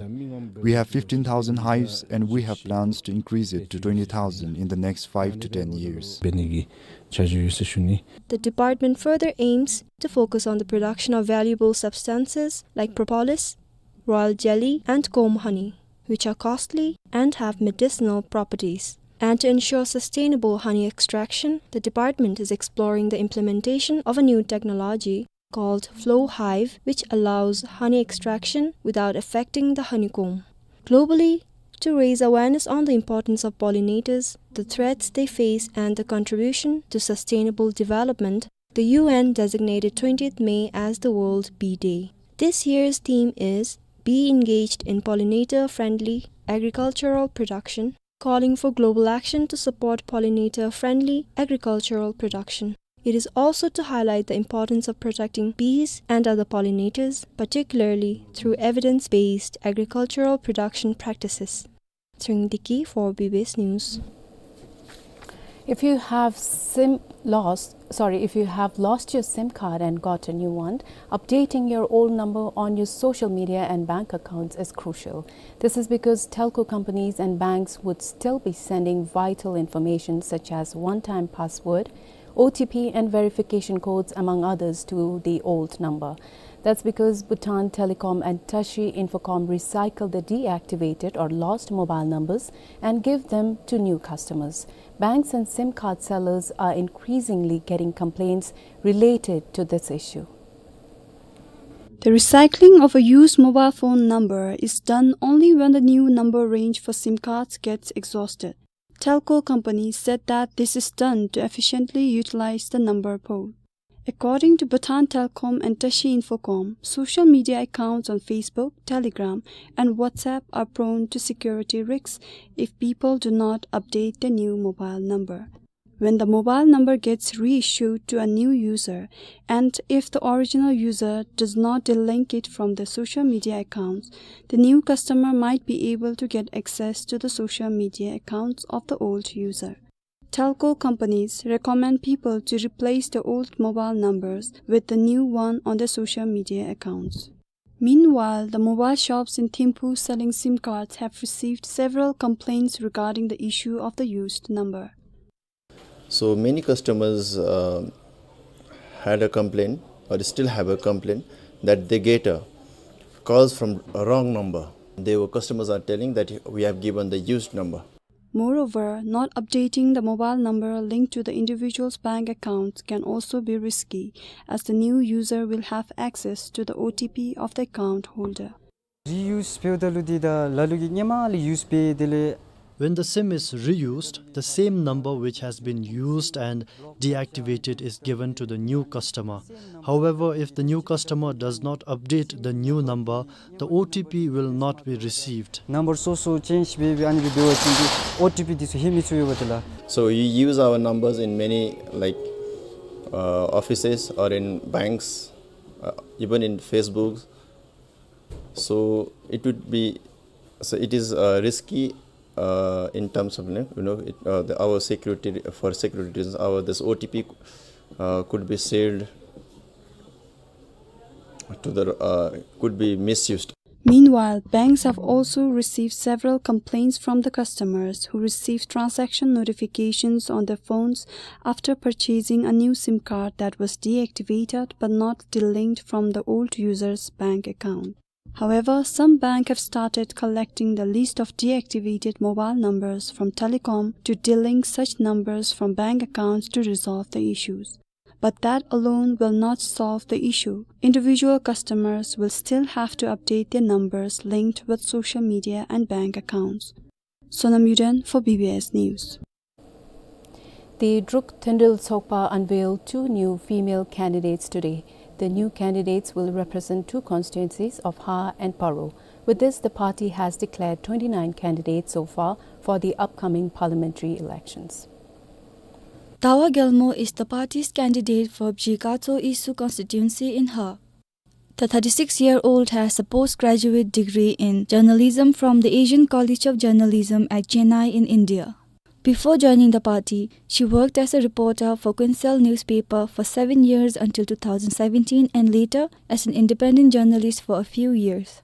We have fifteen thousand hives, and we have plans to increase it to twenty thousand in the next five to ten years. འབད་ནི་གི་འཆར་གཞི་ཡོད་ཟེར་ཞུ་ནི། The department further aims to focus on the production of valuable substances like propolis, royal jelly, and comb honey, which are costly and have medicinal properties. And to ensure sustainable honey extraction, the department is exploring the implementation of a new technology called Flow Hive, which allows honey extraction without affecting the honeycomb. Globally, to raise awareness on the importance of pollinators, the threats they face, and the contribution to sustainable development, the U N designated twentieth May as the World Bee Day. This year's theme is Be Engaged in Pollinator-Friendly Agricultural Production, calling for global action to support pollinator-friendly agricultural production. It is also to highlight the importance of protecting bees and other pollinators, particularly through evidence-based agricultural production practices. Tring Dickey for B B S News. If you have SIM lost, sorry, if you have lost your SIM card and got a new one, updating your old number on your social media and bank accounts is crucial. This is because telco companies and banks would still be sending vital information such as one-time password, O T P, and verification codes, among others, to the old number. That's because Bhutan Telecom and Tashi Infocom recycle the deactivated or lost mobile numbers and give them to new customers. Banks and SIM card sellers are increasingly getting complaints related to this issue. The recycling of a used mobile phone number is done only when the new number range for SIM cards gets exhausted. Telco companies said that this is done to efficiently utilize the number pool. According to Bhutan Telecom and Tashi Infocom, social media accounts on Facebook, Telegram, and WhatsApp are prone to security risks if people do not update their new mobile number. When the mobile number gets reissued to a new user, and if the original user does not delink it from the social media accounts, the new customer might be able to get access to the social media accounts of the old user. Telco companies recommend people to replace the old mobile numbers with the new one on their social media accounts. Meanwhile, the mobile shops in Thimphu selling SIM cards have received several complaints regarding the issue of the used number. So many customers, uh, had a complaint, or still have a complaint, that they get, uh, calls from a wrong number. They were, customers are telling that we have given the used number. Moreover, not updating the mobile number linked to the individual's bank account can also be risky, as the new user will have access to the O T P of the account holder. Reuse འབདཝ་ད་ལུ་འདི་ད་ལ་ལུ་གིས་ཧེ་མ་ལས་use འབད་དེ་ལས་ When the SIM is reused, the same number which has been used and deactivated is given to the new customer. However, if the new customer does not update the new number, the O T P will not be received. Number སོ་སོ་change འབད་འབད་ཨ་ནི་སྦེ་འབད་བ་ཅིན་འདི་O T P འདི་ཚུ་ལྷོད་མི་ཚུགས་པས་ལགས། So you use our numbers in many, like, uh, offices or in banks, uh, even in Facebook. So it would be, so it is, uh, risky, uh, in terms of, you know, you know, it, uh, the, our security, for security reasons, our, this O T P, uh, could be shared to the, uh, could be misused. Meanwhile, banks have also received several complaints from the customers who received transaction notifications on their phones after purchasing a new SIM card that was deactivated but not delinked from the old user's bank account. However, some banks have started collecting the list of deactivated mobile numbers from telecom to delink such numbers from bank accounts to resolve the issues. But that alone will not solve the issue. Individual customers will still have to update their numbers linked with social media and bank accounts. Sonam Yuden for B B S News. The Druk Thendrel Tsokpa unveiled two new female candidates today. The new candidates will represent two constituencies of Har and Paro. With this, the party has declared twenty-nine candidates so far for the upcoming parliamentary elections. Tawa Gyalmo is the party's candidate for Bji Kacho Isu constituency in Har. The thirty-six-year-old has a postgraduate degree in journalism from the Asian College of Journalism at Chennai in India. Before joining the party, she worked as a reporter for Kuensel newspaper for seven years until two thousand seventeen and later as an independent journalist for a few years.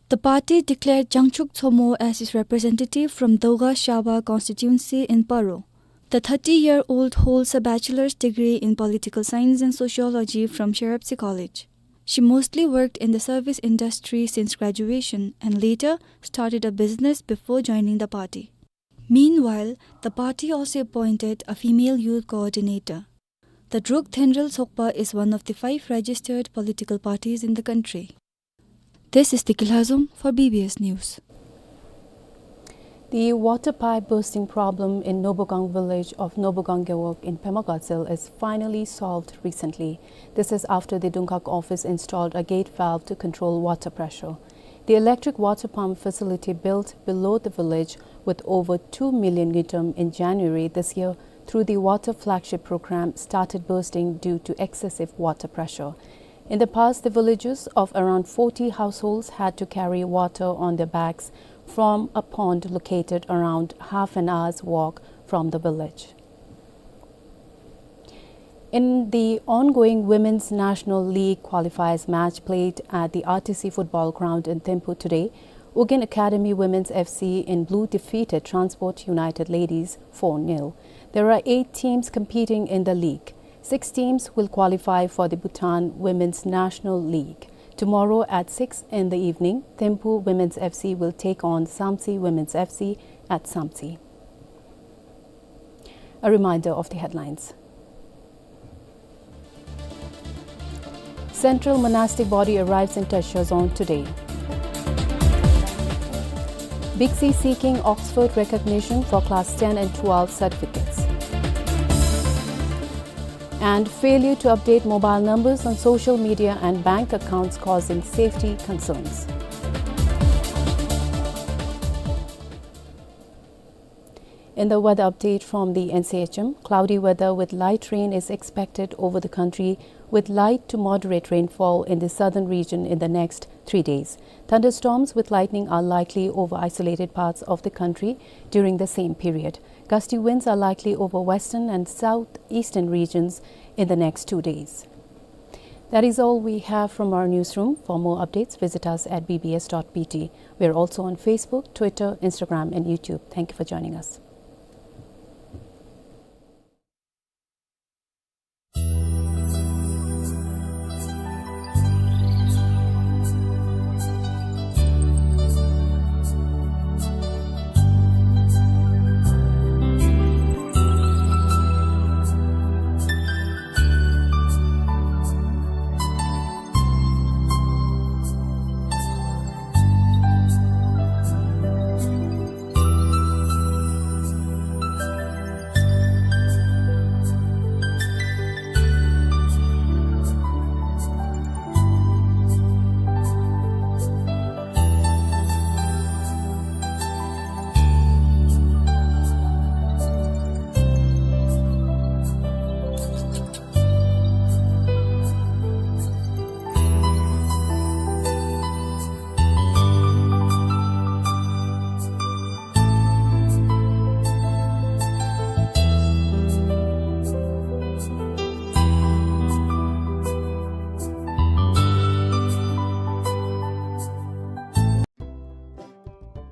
The party declared Jangchuk Tsomo as its representative from Doga Shaba constituency in Paro. The thirty-year-old holds a bachelor's degree in political science and sociology from Sherepsi College. She mostly worked in the service industry since graduation and later started a business before joining the party. Meanwhile, the party also appointed a female youth coordinator. The Druk Thendrel Tsokpa is one of the five registered political parties in the country. This is Diki Lhazom for B B S News. The water pipe bursting problem in Nobogang village of Nobogang Gewog in Pema Gatshel is finally solved recently. This is after the Dungak office installed a gate valve to control water pressure. The electric water pump facility built below the village with over two million ngultrum in January this year through the Water Flagship Program started bursting due to excessive water pressure. In the past, the villagers of around forty households had to carry water on their backs from a pond located around half an hour's walk from the village. In the ongoing Women's National League qualifiers match played at the R T C football ground in Thimphu today, Ugyen Academy Women's F C in blue defeated Transport United Ladies four nil. There are eight teams competing in the league. Six teams will qualify for the Bhutan Women's National League. Tomorrow at six in the evening, Thimphu Women's F C will take on Samtse Women's F C at Samtse. A reminder of the headlines. Central monastic body arrives in Teshazong today. BICSI seeking Oxford recognition for class ten and twelve certificates. And failure to update mobile numbers on social media and bank accounts causing safety concerns. In the weather update from the N C H M, cloudy weather with light rain is expected over the country, with light to moderate rainfall in the southern region in the next three days. Thunderstorms with lightning are likely over isolated parts of the country during the same period. Gusty winds are likely over western and southeastern regions in the next two days. That is all we have from our newsroom. For more updates, visit us at B B S dot B T. We are also on Facebook, Twitter, Instagram, and YouTube. Thank you for joining us.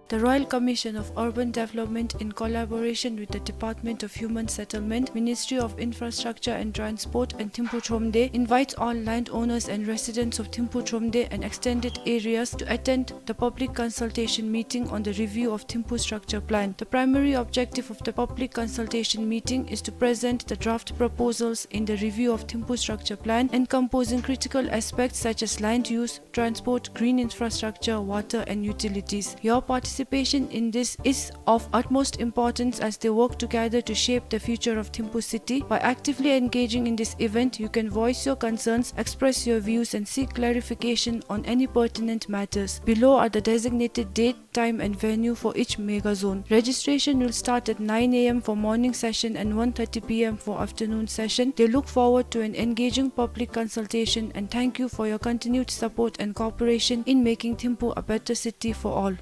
The Royal Commission of Urban Development, in collaboration with the Department of Human Settlement, Ministry of Infrastructure and Transport, and Thimphu Thromde, invites all landowners and residents of Thimphu Thromde and extended areas to attend the public consultation meeting on the review of Thimphu Structure Plan. The primary objective of the public consultation meeting is to present the draft proposals in the review of Thimphu Structure Plan, encompassing critical aspects such as land use, transport, green infrastructure, water, and utilities. Your participation in this is of utmost importance as they work together to shape the future of Thimphu city. By actively engaging in this event, you can voice your concerns, express your views, and seek clarification on any pertinent matters. Below are the designated date, time and venue for each mega zone. Registration will start at nine A M for morning session and one thirty P M for afternoon session. They look forward to an engaging public consultation and thank you for your continued support and cooperation in making Thimphu a better city for all.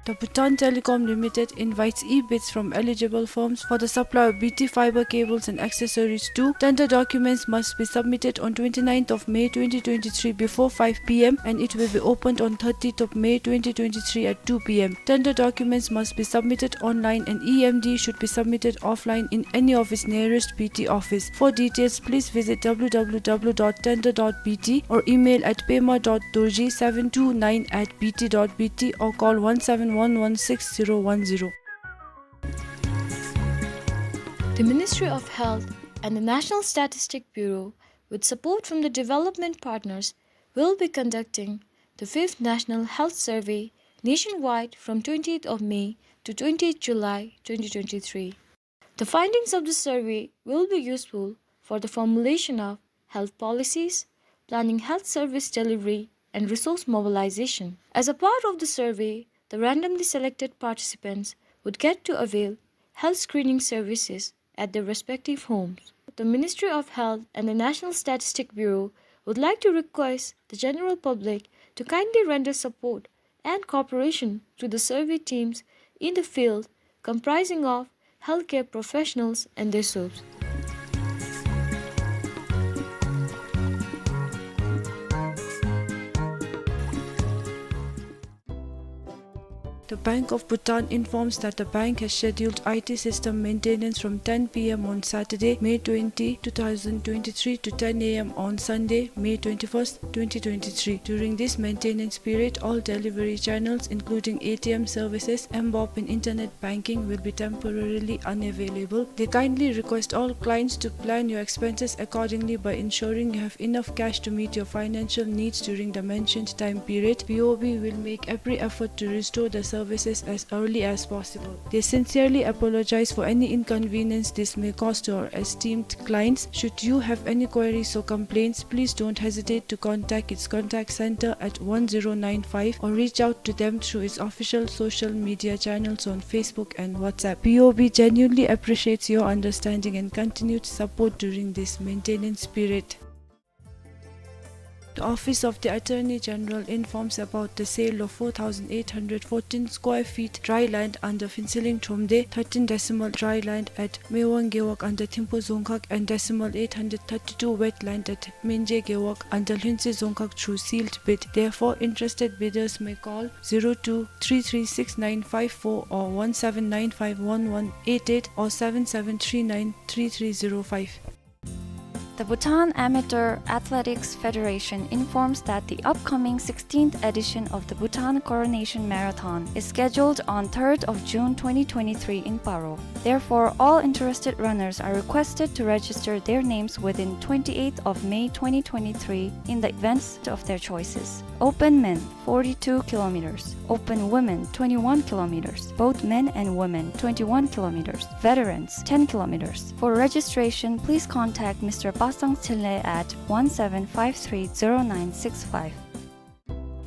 The Bhutan Telecom Limited invites e-bids from eligible firms for the supply of B T fiber cables and accessories too. Tender documents must be submitted on twenty-ninth of May twenty twenty-three before five P M and it will be opened on thirtieth of May twenty twenty-three at two P M. Tender documents must be submitted online and E M D should be submitted offline in any of its nearest B T office. For details, please visit W W W dot tender dot B T or email at pema dot dorji seven two nine at B T dot B T or call one seven one one six zero one zero. The Ministry of Health and the National Statistic Bureau, with support from the development partners, will be conducting the fifth National Health Survey nationwide from twentieth of May to twentieth July twenty twenty-three. The findings of the survey will be useful for the formulation of health policies, planning health service delivery, and resource mobilization. As a part of the survey, the randomly selected participants would get to avail health screening services at their respective homes. The Ministry of Health and the National Statistic Bureau would like to request the general public to kindly render support and cooperation to the survey teams in the field, comprising of healthcare professionals and their soups. The Bank of Bhutan informs that the bank has scheduled I T system maintenance from ten P M on Saturday, May twenty, two thousand twenty-three to ten A M on Sunday, May twenty-first, twenty twenty-three. During this maintenance period, all delivery channels, including A T M services, M BOP and internet banking, will be temporarily unavailable. They kindly request all clients to plan your expenses accordingly by ensuring you have enough cash to meet your financial needs during the mentioned time period. B O B will make every effort to restore the services as early as possible. They sincerely apologize for any inconvenience this may cause to our esteemed clients. Should you have any queries or complaints, please don't hesitate to contact its contact center at one zero nine five or reach out to them through its official social media channels on Facebook and WhatsApp. B O B genuinely appreciates your understanding and continued support during this maintenance period. The Office of the Attorney General informs about the sale of four thousand eight hundred fourteen square feet dry land under Phuentsholing Thromde, thirteen decimal dry land at Mewang Gewog under Thimphu Dzongkhag, and decimal eight hundred thirty-two wet land at Mengje Gewog under Lhuentse Dzongkhag through sealed bid. Therefore, interested bidders may call zero two three three six nine five four or one seven nine five one one eight eight or seven seven three nine three three zero five. The Bhutan Amateur Athletics Federation informs that the upcoming sixteenth edition of the Bhutan Coronation Marathon is scheduled on third of June twenty twenty-three in Paro. Therefore, all interested runners are requested to register their names within twenty-eighth of May twenty twenty-three in the events of their choices. Open men, forty-two kilometers. Open women, twenty-one kilometers. Both men and women, twenty-one kilometers. Veterans, ten kilometers. For registration, please contact Mister Pasang Tshile at one seven five three zero nine six five.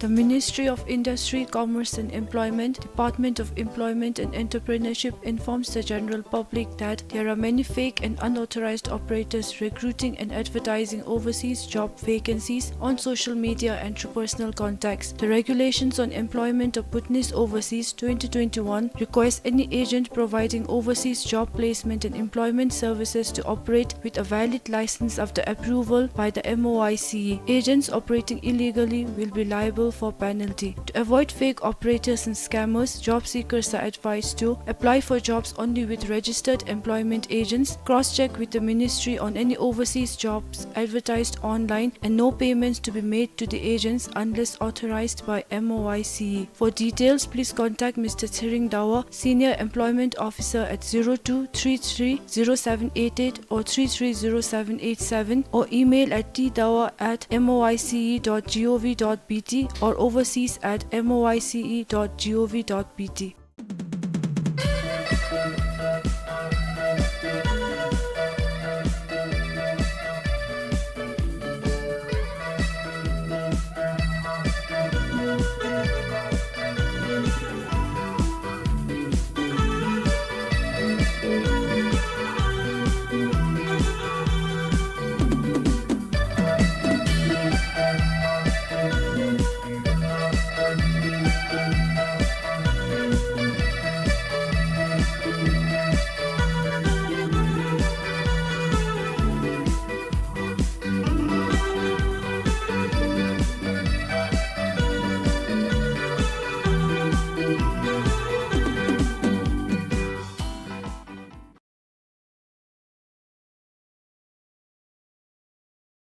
The Ministry of Industry, Commerce and Employment, Department of Employment and Entrepreneurship informs the general public that there are many fake and unauthorized operators recruiting and advertising overseas job vacancies on social media and through personal contacts. The Regulations on Employment of Bhutanese Overseas twenty twenty-one requires any agent providing overseas job placement and employment services to operate with a valid license after approval by the M O I C E. Agents operating illegally will be liable for penalty. To avoid fake operators and scammers, job seekers are advised to apply for jobs only with registered employment agents, cross-check with the ministry on any overseas jobs advertised online, and no payments to be made to the agents unless authorized by M O I C E. For details, please contact Mister Tshering Dawa, Senior Employment Officer, at zero two three three zero seven eight eight or three three zero seven eight seven, or email at t dawa at m o i c e dot g o v dot b t or overseas at m o i c e dot g o v dot b t.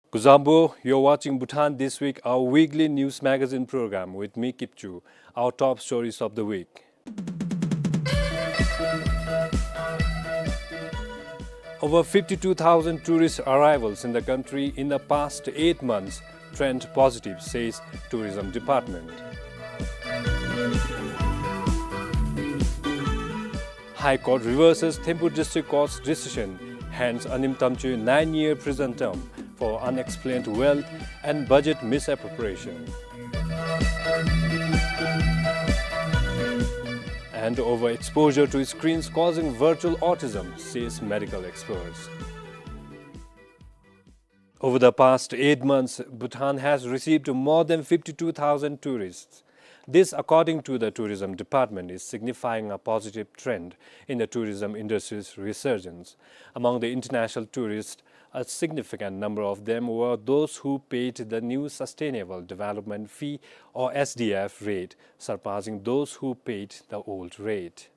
Kuzuzangpo, you're watching Bhutan This Week, our weekly news magazine program with me, Kipchu. Our top stories of the week. Over fifty-two thousand tourist arrivals in the country in the past eight months, trend positive, says Tourism Department. High Court reverses Thimphu District Court's decision, hands Anim Tamchui nine-year prison term for unexplained wealth and budget misappropriation. And overexposure to screens causing virtual autism, says medical experts. Over the past eight months, Bhutan has received more than fifty-two thousand tourists. This, according to the Tourism Department, is signifying a positive trend in the tourism industry's resurgence. Among the international tourists, a significant number of them were those who paid the new Sustainable Development Fee, or S D F, rate, surpassing those who paid the old rate.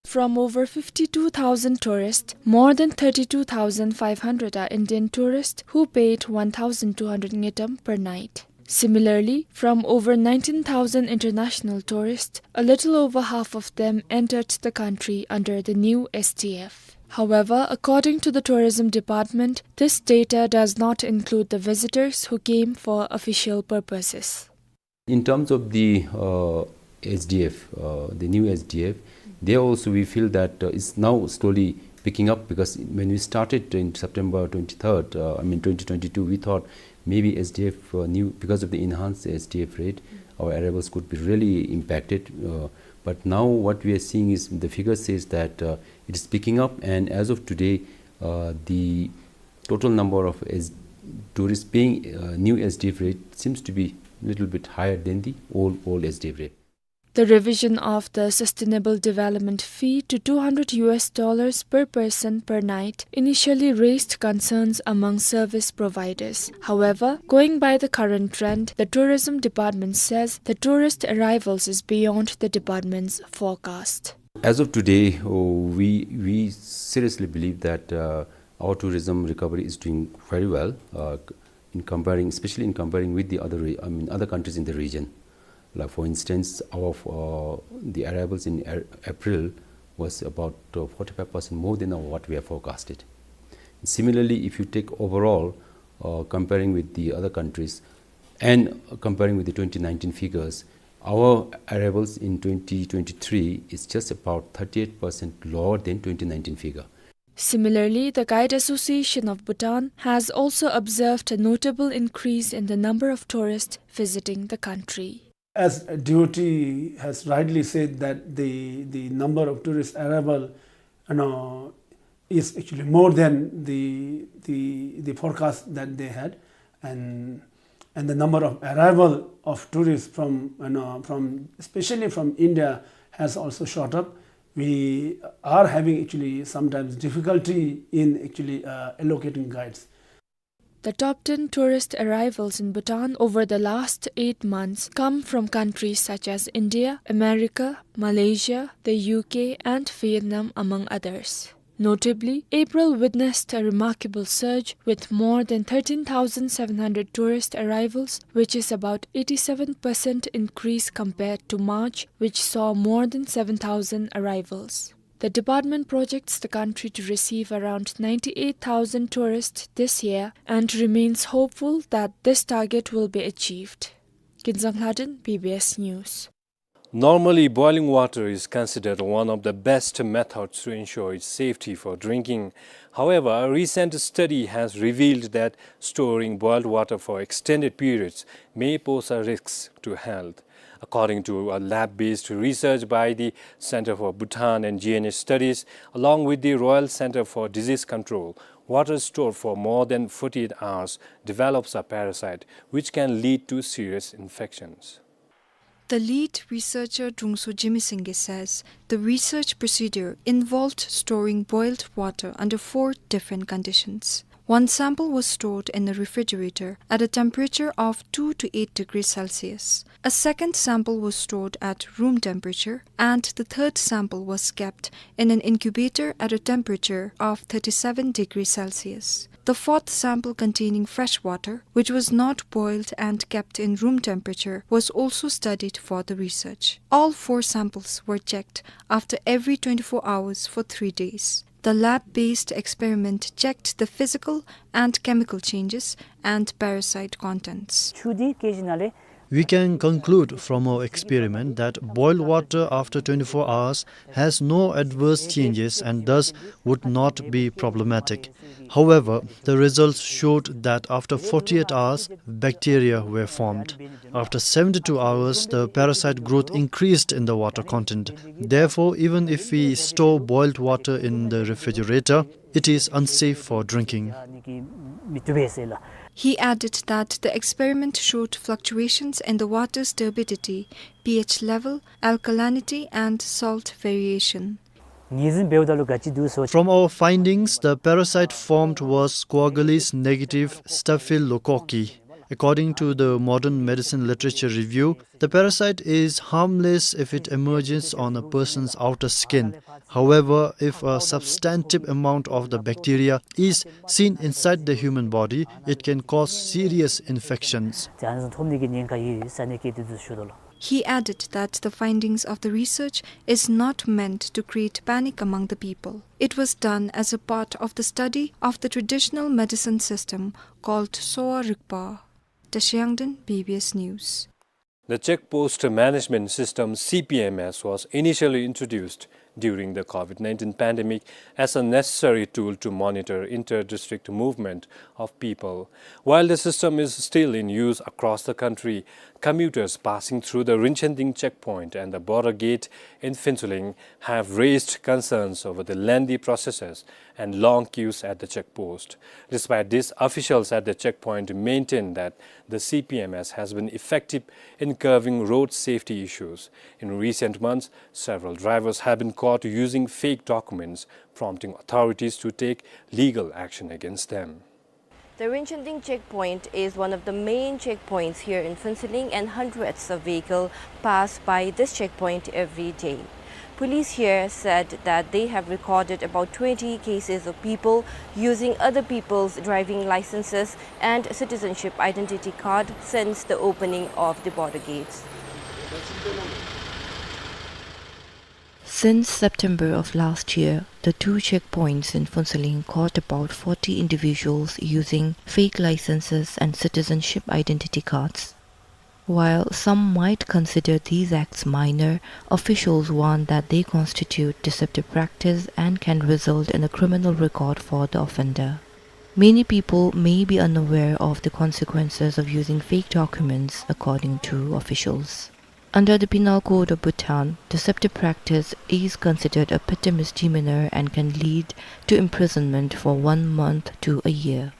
From over fifty-two thousand tourists, more than thirty-two thousand five hundred are Indian tourists who paid one thousand two hundred ngultrum per night. Similarly, from over nineteen thousand international tourists, a little over half of them entered the country under the new S D F. However, according to the Tourism Department, this data does not include the visitors who came for official purposes. In terms of the, uh, S D F, uh, the new S D F, there also we feel that, uh, it's now slowly picking up, because when we started in September twenty-third, uh, I mean twenty twenty-two, we thought maybe S D F, uh, new, because of the enhanced S D F rate, our arrivals could be really impacted. Uh, but now what we are seeing is the figure says that, uh, it is picking up, and as of today, uh, the total number of S-, tourists paying, uh, new S D F rate seems to be little bit higher than the old, old S D F rate. The revision of the Sustainable Development Fee to two hundred U S dollars per person per night initially raised concerns among service providers. However, going by the current trend, the Tourism Department says the tourist arrivals is beyond the department's forecast. As of today, oh, we, we seriously believe that, uh, our tourism recovery is doing very well, uh, in comparing, especially in comparing with the other re-, I mean, other countries in the region. Like, for instance, our, uh, the arrivals in A-, April was about, uh, forty-five percent more than what we have forecasted. Similarly, if you take overall, uh, comparing with the other countries and comparing with the twenty nineteen figures, our arrivals in twenty twenty-three is just about thirty-eight percent lower than twenty nineteen figure. Similarly, the Guide Association of Bhutan has also observed a notable increase in the number of tourists visiting the country. As D O T has rightly said that the, the number of tourist arrival, you know, is actually more than the, the, the forecast that they had, and, and the number of arrival of tourists from, you know, from, especially from India, has also shot up. We are having actually sometimes difficulty in actually, uh, allocating guides. The top ten tourist arrivals in Bhutan over the last eight months come from countries such as India, America, Malaysia, the U K, and Vietnam, among others. Notably, April witnessed a remarkable surge with more than thirteen thousand seven hundred tourist arrivals, which is about eighty-seven percent increase compared to March, which saw more than seven thousand arrivals. The department projects the country to receive around ninety-eight thousand tourists this year and remains hopeful that this target will be achieved. Kinzang Lhaden, B B S News. Normally, boiling water is considered one of the best methods to ensure its safety for drinking. However, a recent study has revealed that storing boiled water for extended periods may pose a risk to health. According to a lab-based research by the Center for Bhutan and G N S Studies, along with the Royal Center for Disease Control, water stored for more than forty-eight hours develops a parasite, which can lead to serious infections. The lead researcher Drungso Jimmy Singye says the research procedure involved storing boiled water under four different conditions. One sample was stored in a refrigerator at a temperature of two to eight degrees Celsius. A second sample was stored at room temperature, and the third sample was kept in an incubator at a temperature of thirty-seven degrees Celsius. The fourth sample, containing fresh water, which was not boiled and kept in room temperature, was also studied for the research. All four samples were checked after every twenty-four hours for three days. The lab-based experiment checked the physical and chemical changes and parasite contents. We can conclude from our experiment that boiled water after twenty-four hours has no adverse changes and thus would not be problematic. However, the results showed that after forty-eight hours, bacteria were formed. After seventy-two hours, the parasite growth increased in the water content. Therefore, even if we store boiled water in the refrigerator, it is unsafe for drinking. He added that the experiment showed fluctuations in the water's turbidity, pH level, alkalinity, and salt variation. From our findings, the parasite formed was Quaggalis negative staphylococci. According to the Modern Medicine Literature Review, the parasite is harmless if it emerges on a person's outer skin. However, if a substantive amount of the bacteria is seen inside the human body, it can cause serious infections. He added that the findings of the research is not meant to create panic among the people. It was done as a part of the study of the traditional medicine system called Sowa Rigpa. Tashi Yangden, B B S News. The Check Post Management System, C P M S, was initially introduced during the COVID nineteen pandemic as a necessary tool to monitor inter-district movement of people. While the system is still in use across the country, commuters passing through the Rinchenting checkpoint and the border gate in Phuentsholing have raised concerns over the lengthy processes and long queues at the checkpost. Despite this, officials at the checkpoint maintain that the C P M S has been effective in curbing road safety issues. In recent months, several drivers have been caught using fake documents, prompting authorities to take legal action against them. The Rinchenting checkpoint is one of the main checkpoints here in Phuentsholing, and hundreds of vehicles pass by this checkpoint every day. Police here said that they have recorded about twenty cases of people using other people's driving licenses and citizenship identity card since the opening of the border gates. Since September of last year, the two checkpoints in Phuentsholing caught about forty individuals using fake licenses and citizenship identity cards. While some might consider these acts minor, officials warn that they constitute deceptive practice and can result in a criminal record for the offender. Many people may be unaware of the consequences of using fake documents, according to officials. Under the Penal Code of Bhutan, deceptive practice is considered a petty misdemeanor and can lead to imprisonment for one month to a year.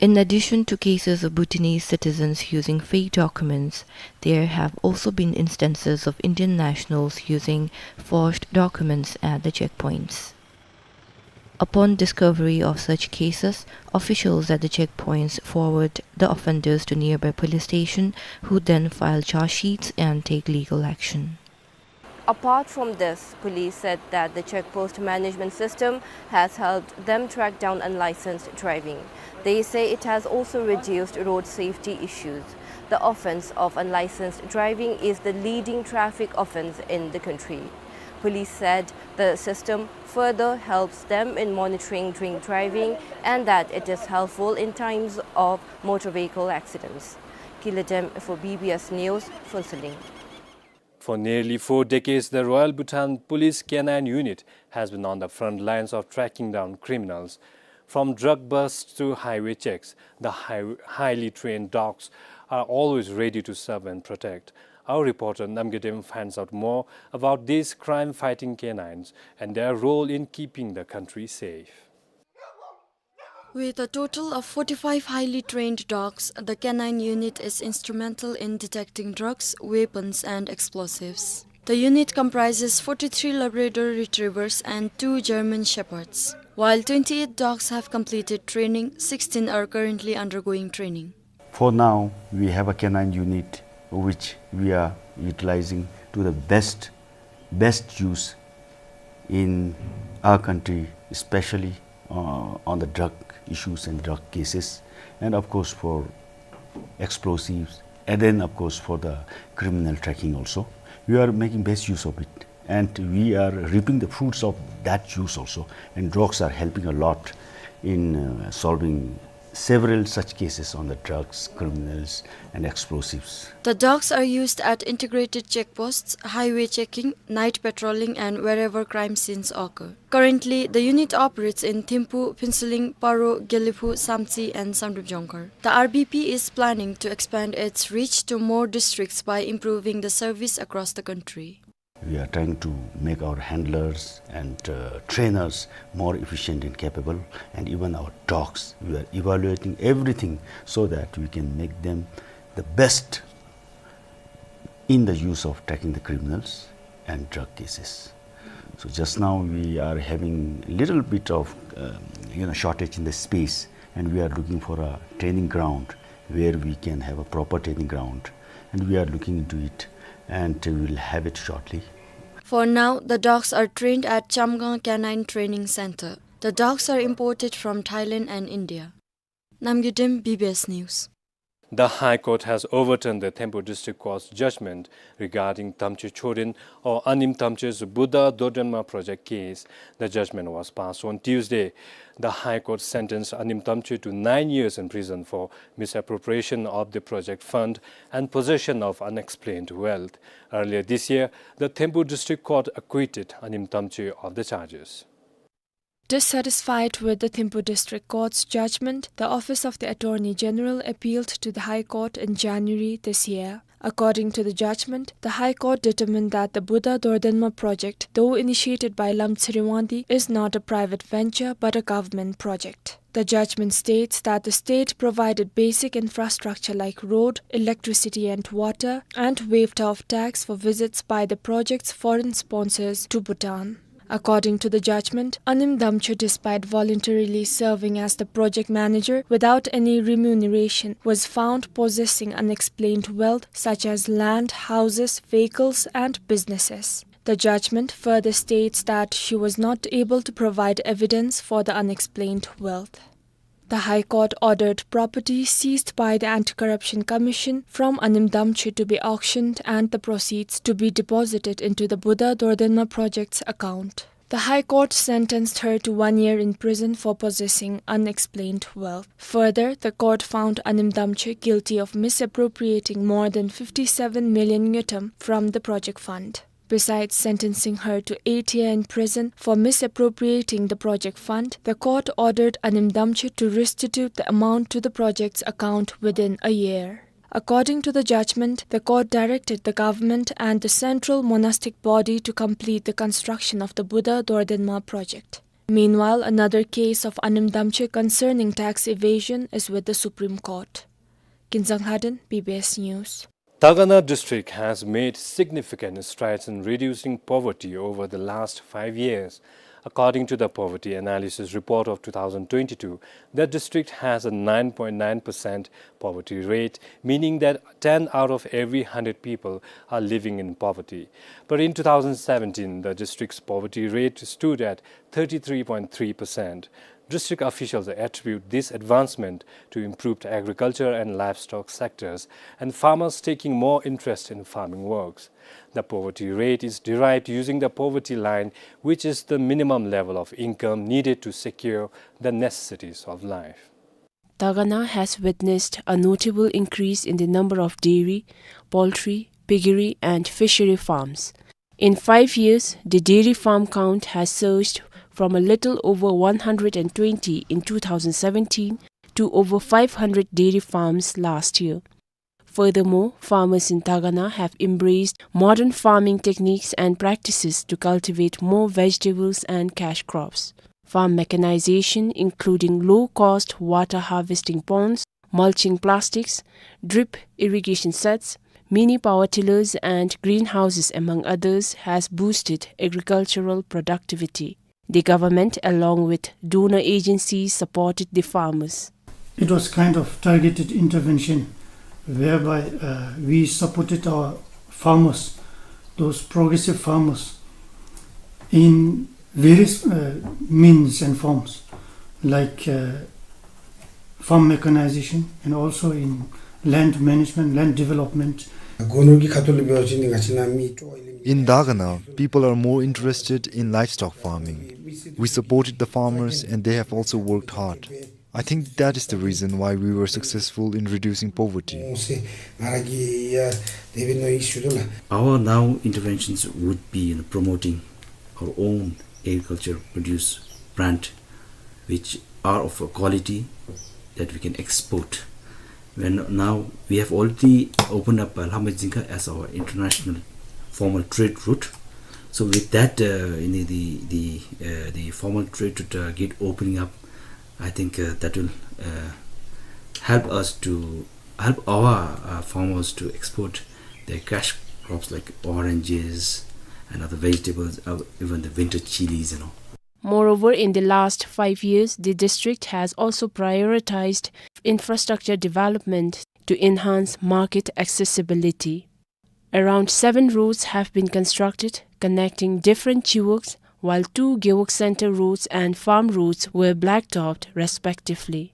In addition to cases of Bhutanese citizens using fake documents, there have also been instances of Indian nationals using forged documents at the checkpoints. Upon discovery of such cases, officials at the checkpoints forward the offenders to nearby police station, who then file charge sheets and take legal action. Apart from this, police said that the check post management system has helped them track down unlicensed driving. They say it has also reduced road safety issues. The offense of unlicensed driving is the leading traffic offense in the country. Police said the system further helps them in monitoring drink driving and that it is helpful in times of motor vehicle accidents. Kiladem for B B S News, Phuentsholing. For nearly four decades, the Royal Bhutan Police Canine Unit has been on the front lines of tracking down criminals. From drug busts to highway checks, the high-, highly trained dogs are always ready to serve and protect. Our reporter Namgay Dem finds out more about these crime-fighting canines and their role in keeping the country safe. With a total of forty-five highly trained dogs, the canine unit is instrumental in detecting drugs, weapons, and explosives. The unit comprises forty-three Labrador Retrievers and two German Shepherds. While twenty-eight dogs have completed training, sixteen are currently undergoing training. For now, we have a canine unit which we are utilizing to the best, best use in our country, especially, uh, on the drug issues and drug cases, and of course for explosives, and then of course for the criminal tracking also. We are making best use of it, and we are reaping the fruits of that use also, and dogs are helping a lot in, uh, solving several such cases on the drugs, criminals, and explosives. The dogs are used at integrated checkposts, highway checking, night patrolling, and wherever crime scenes occur. Currently, the unit operates in Thimphu, Phuentsholing, Paro, Gelephu, Samtse, and Samdrup Jongkhar. The R B P is planning to expand its reach to more districts by improving the service across the country. We are trying to make our handlers and, uh, trainers more efficient and capable, and even our dogs. We are evaluating everything so that we can make them the best in the use of tracking the criminals and drug cases. So just now we are having little bit of, um, you know, shortage in the space, and we are looking for a training ground where we can have a proper training ground, and we are looking into it, and we will have it shortly. For now, the dogs are trained at Chamgang Canine Training Center. The dogs are imported from Thailand and India. Namgay Dem, B B S News. The High Court has overturned the Thimphu District Court's judgment regarding Damche Choden or Anim Damche's Buddha Dordrenma project case. The judgment was passed on Tuesday. The High Court sentenced Anim Damche to nine years in prison for misappropriation of the project fund and possession of unexplained wealth. Earlier this year, the Thimphu District Court acquitted Anim Damche of the charges. Dissatisfied with the Thimphu District Court's judgment, the Office of the Attorney General appealed to the High Court in January this year. According to the judgment, the High Court determined that the Buddha Dordrenma project, though initiated by Lamtseri Wangdi, is not a private venture but a government project. The judgment states that the state provided basic infrastructure like road, electricity and water, and waived off tax for visits by the project's foreign sponsors to Bhutan. According to the judgment, Anim Damche, despite voluntarily serving as the project manager without any remuneration, was found possessing unexplained wealth such as land, houses, vehicles, and businesses. The judgment further states that she was not able to provide evidence for the unexplained wealth. The High Court ordered property seized by the Anti-Corruption Commission from Anim Damche to be auctioned and the proceeds to be deposited into the Buddha Dordrenma project's account. The High Court sentenced her to one year in prison for possessing unexplained wealth. Further, the court found Anim Damche guilty of misappropriating more than fifty-seven million ngultrum from the project fund. Besides sentencing her to eight year in prison for misappropriating the project fund, the court ordered Anim Damche to restitute the amount to the project's account within a year. According to the judgment, the court directed the government and the central monastic body to complete the construction of the Buddha Dordrenma project. Meanwhile, another case of Anim Damche concerning tax evasion is with the Supreme Court. Kinzang Lhaden, B B S News. Dagana district has made significant strides in reducing poverty over the last five years. According to the Poverty Analysis Report of two thousand twenty-two, the district has a nine point nine percent poverty rate, meaning that ten out of every hundred people are living in poverty. But in two thousand seventeen, the district's poverty rate stood at thirty-three point three percent. District officials attribute this advancement to improved agriculture and livestock sectors and farmers taking more interest in farming works. The poverty rate is derived using the poverty line, which is the minimum level of income needed to secure the necessities of life. Tagana has witnessed a notable increase in the number of dairy, poultry, piggery, and fishery farms. In five years, the dairy farm count has surged from a little over one hundred and twenty in two thousand seventeen to over five hundred dairy farms last year. Furthermore, farmers in Tagana have embraced modern farming techniques and practices to cultivate more vegetables and cash crops. Farm mechanization, including low-cost water harvesting ponds, mulching plastics, drip irrigation sets, mini power tillers, and greenhouses, among others, has boosted agricultural productivity. The government, along with donor agencies, supported the farmers. It was kind of targeted intervention whereby, uh, we supported our farmers, those progressive farmers, in various, uh, means and forms, like, uh, farm mechanization and also in land management, land development. In Tagana, people are more interested in livestock farming. We supported the farmers and they have also worked hard. I think that is the reason why we were successful in reducing poverty. Our now interventions would be in promoting our own agriculture produce brand, which are of a quality that we can export. When now we have already opened up, uh, Lhama Dzingkha as our international formal trade route. So with that, uh, you know, the, the, uh, the formal trade route, uh, gate opening up, I think, uh, that will, uh, help us to, help our, uh, farmers to export their cash crops like oranges and other vegetables, uh, even the winter chilies and all. Moreover, in the last five years, the district has also prioritized infrastructure development to enhance market accessibility. Around seven roads have been constructed, connecting different chiwuks, while two gewog center roads and farm roads were blacktopped, respectively.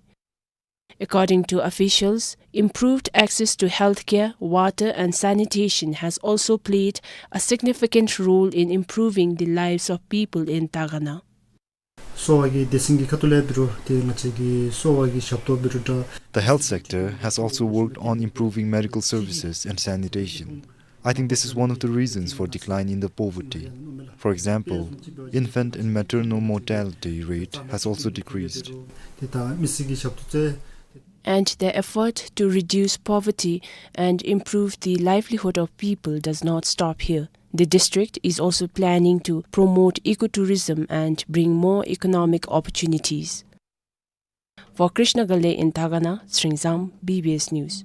According to officials, improved access to healthcare, water, and sanitation has also played a significant role in improving the lives of people in Tagana. གསོ་བ་གི་སྡེ་ཚན་གྱི་ཁ་ཐུག་ལས་འབད་རུང་ཏེ་ང་བཅས་ཀྱི་གསོ་བ་གི་ཞབས་ཏོག་འབད་རུང་འདྲ། The health sector has also worked on improving medical services and sanitation. I think this is one of the reasons for decline in the poverty. For example, infant and maternal mortality rate has also decreased. ཏེ་ད་མི་སེར་གྱི་ཞབས་ཏོག་ཚུ། And their effort to reduce poverty and improve the livelihood of people does not stop here. The district is also planning to promote ecotourism and bring more economic opportunities. For Krishna Ghale in Tagana, Sringzam, B B S News.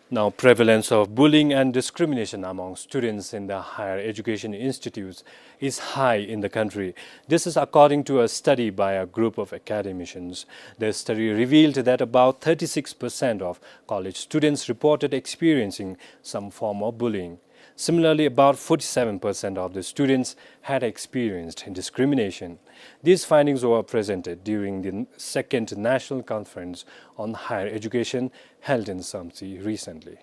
Now, prevalence of bullying and discrimination among students in the higher education institutes is high in the country. This is according to a study by a group of academicians. The study revealed that about thirty-six percent of college students reported experiencing some form of bullying. Similarly, about forty-seven percent of the students had experienced discrimination. These findings were presented during the second National Conference on Higher Education held in Samtse recently.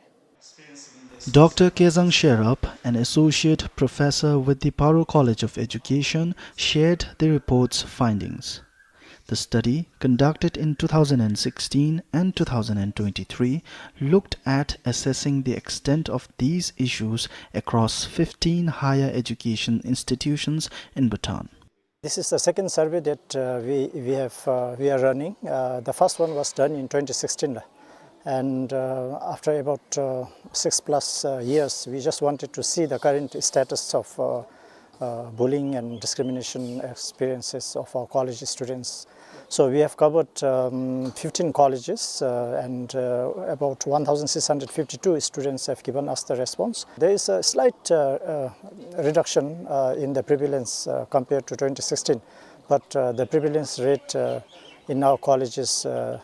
Doctor Kezang Sherap, an associate professor with the Paro College of Education, shared the report's findings. The study, conducted in two thousand sixteen and two thousand twenty-three, looked at assessing the extent of these issues across fifteen higher education institutions in Bhutan. This is the second survey that, uh, we, we have, uh, we are running. Uh, the first one was done in twenty sixteen, and, uh, after about, uh, six plus, uh, years, we just wanted to see the current status of, uh, uh, bullying and discrimination experiences of our college students. So we have covered, um, fifteen colleges, uh, and, uh, about one thousand six hundred fifty-two students have given us the response. There is a slight, uh, uh, reduction, uh, in the prevalence, uh, compared to twenty sixteen. But, uh, the prevalence rate, uh, in our colleges, uh,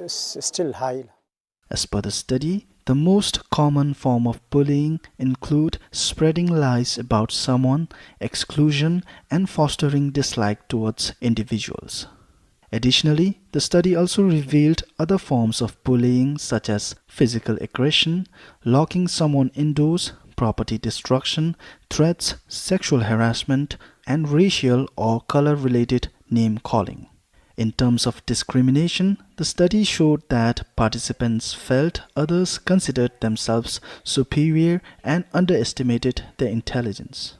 is still high. As per the study, the most common form of bullying include spreading lies about someone, exclusion, and fostering dislike towards individuals. Additionally, the study also revealed other forms of bullying such as physical aggression, locking someone indoors, property destruction, threats, sexual harassment, and racial or color-related name-calling. In terms of discrimination, the study showed that participants felt others considered themselves superior and underestimated their intelligence.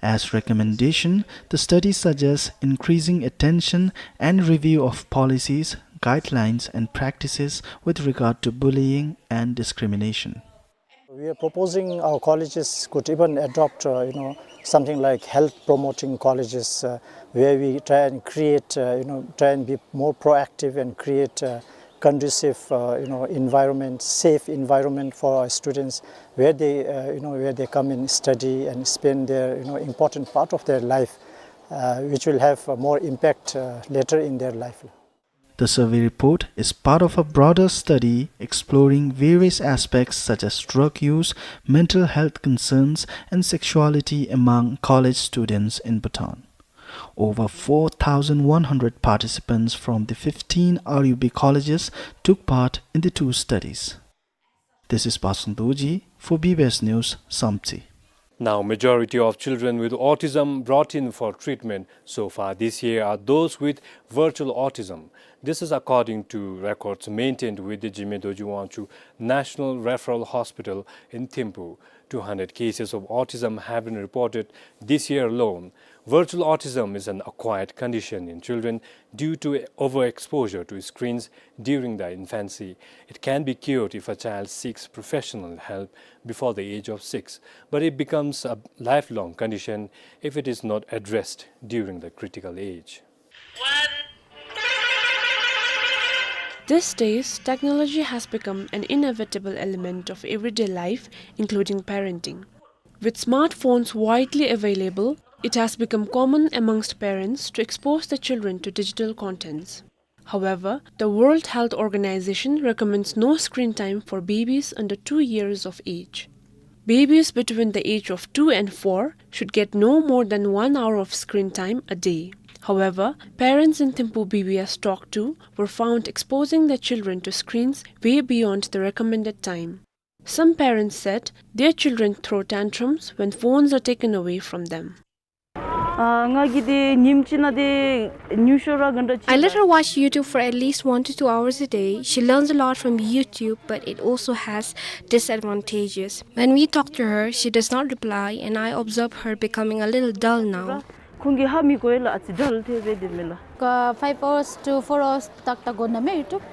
As recommendation, the study suggests increasing attention and review of policies, guidelines, and practices with regard to bullying and discrimination. We are proposing our colleges could even adopt, uh, you know, something like health promoting colleges, uh, where we try and create, uh, you know, try and be more proactive and create, uh, conducive, uh, you know, environment, safe environment for our students, where they, uh, you know, where they come and study and spend their, you know, important part of their life, uh, which will have, uh, more impact, uh, later in their life. The survey report is part of a broader study exploring various aspects such as drug use, mental health concerns, and sexuality among college students in Bhutan. Over four thousand one hundred participants from the fifteen R U B colleges took part in the two studies. This is Pasang Dorji for B B S News, Samtse. Now, majority of children with autism brought in for treatment so far this year are those with virtual autism. This is according to records maintained with the Jigme Dorji Wangchuck National Referral Hospital in Thimphu. Two hundred cases of autism have been reported this year alone. Virtual autism is an acquired condition in children due to overexposure to screens during their infancy. It can be cured if a child seeks professional help before the age of six, but it becomes a lifelong condition if it is not addressed during the critical age. These days, technology has become an inevitable element of everyday life, including parenting. With smartphones widely available, it has become common amongst parents to expose their children to digital contents. However, the World Health Organization recommends no screen time for babies under two years of age. Babies between the age of two and four should get no more than one hour of screen time a day. However, parents in Thimphu B B S talked to were found exposing their children to screens way beyond the recommended time. Some parents said their children throw tantrums when phones are taken away from them. ཨ་ང་གིས་དེ་ཉིནམ་གཅིག་ནང་དེ་ཉུང་ཤོས་ར་ག་འདྲ་I let her watch YouTube for at least one to two hours a day. She learns a lot from YouTube, but it also has disadvantages. When we talk to her, she does not reply, and I observe her becoming a little dull now. ཁོང་གིས་ཧ་མི་གོ་ཡ་ལགས། ཨ་ཙི་ཌལ་ཐལ་སྦེ་སྡོད་མས་ལགས། ཀ་five hours to four hours ཏག་ཏག་གོ་ན་མས་YouTube.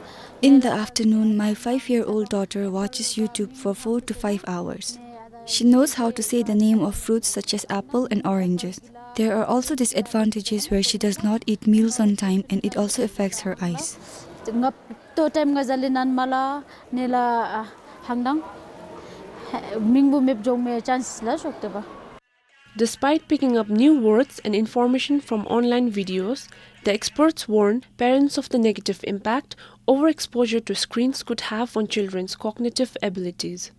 In the afternoon, my five-year-old daughter watches YouTube for four to five hours. She knows how to say the name of fruits such as apple and oranges. There are also disadvantages where she does not eat meals on time and it also affects her eyes. ང་ཏོག་ཊའིམ་ང་བཟའ་ལས་ནཱ་མར་ལས་ནཱ་ལས་ཨ་ཧང་དང་མིང་པོ་མེདཔ་འགྱོ་མི་ཅཱནསི་ལེ་ཤ་ཡོད་དེ་པ། Despite picking up new words and information from online videos, the experts warn parents of the negative impact overexposure to screens could have on children's cognitive abilities.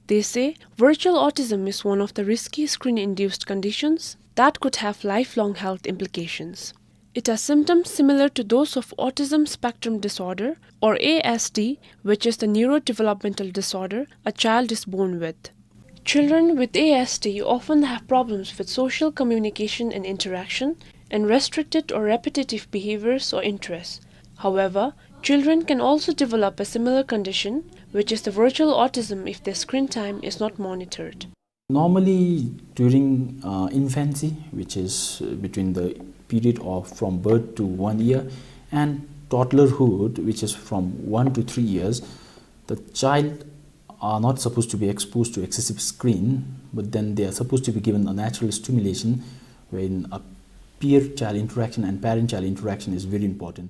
They say virtual autism is one of the risky screen-induced conditions that could have lifelong health implications. It has symptoms similar to those of autism spectrum disorder, or A S D, which is the neurodevelopmental disorder a child is born with. Children with A S D often have problems with social communication and interaction, and restricted or repetitive behaviors or interests. However, children can also develop a similar condition, which is the virtual autism, if their screen time is not monitored. Normally, during, uh, infancy, which is, uh, between the period of from birth to one year, and toddlerhood, which is from one to three years, the child are not supposed to be exposed to excessive screen, but then they are supposed to be given a natural stimulation wherein a peer-child interaction and parent-child interaction is very important.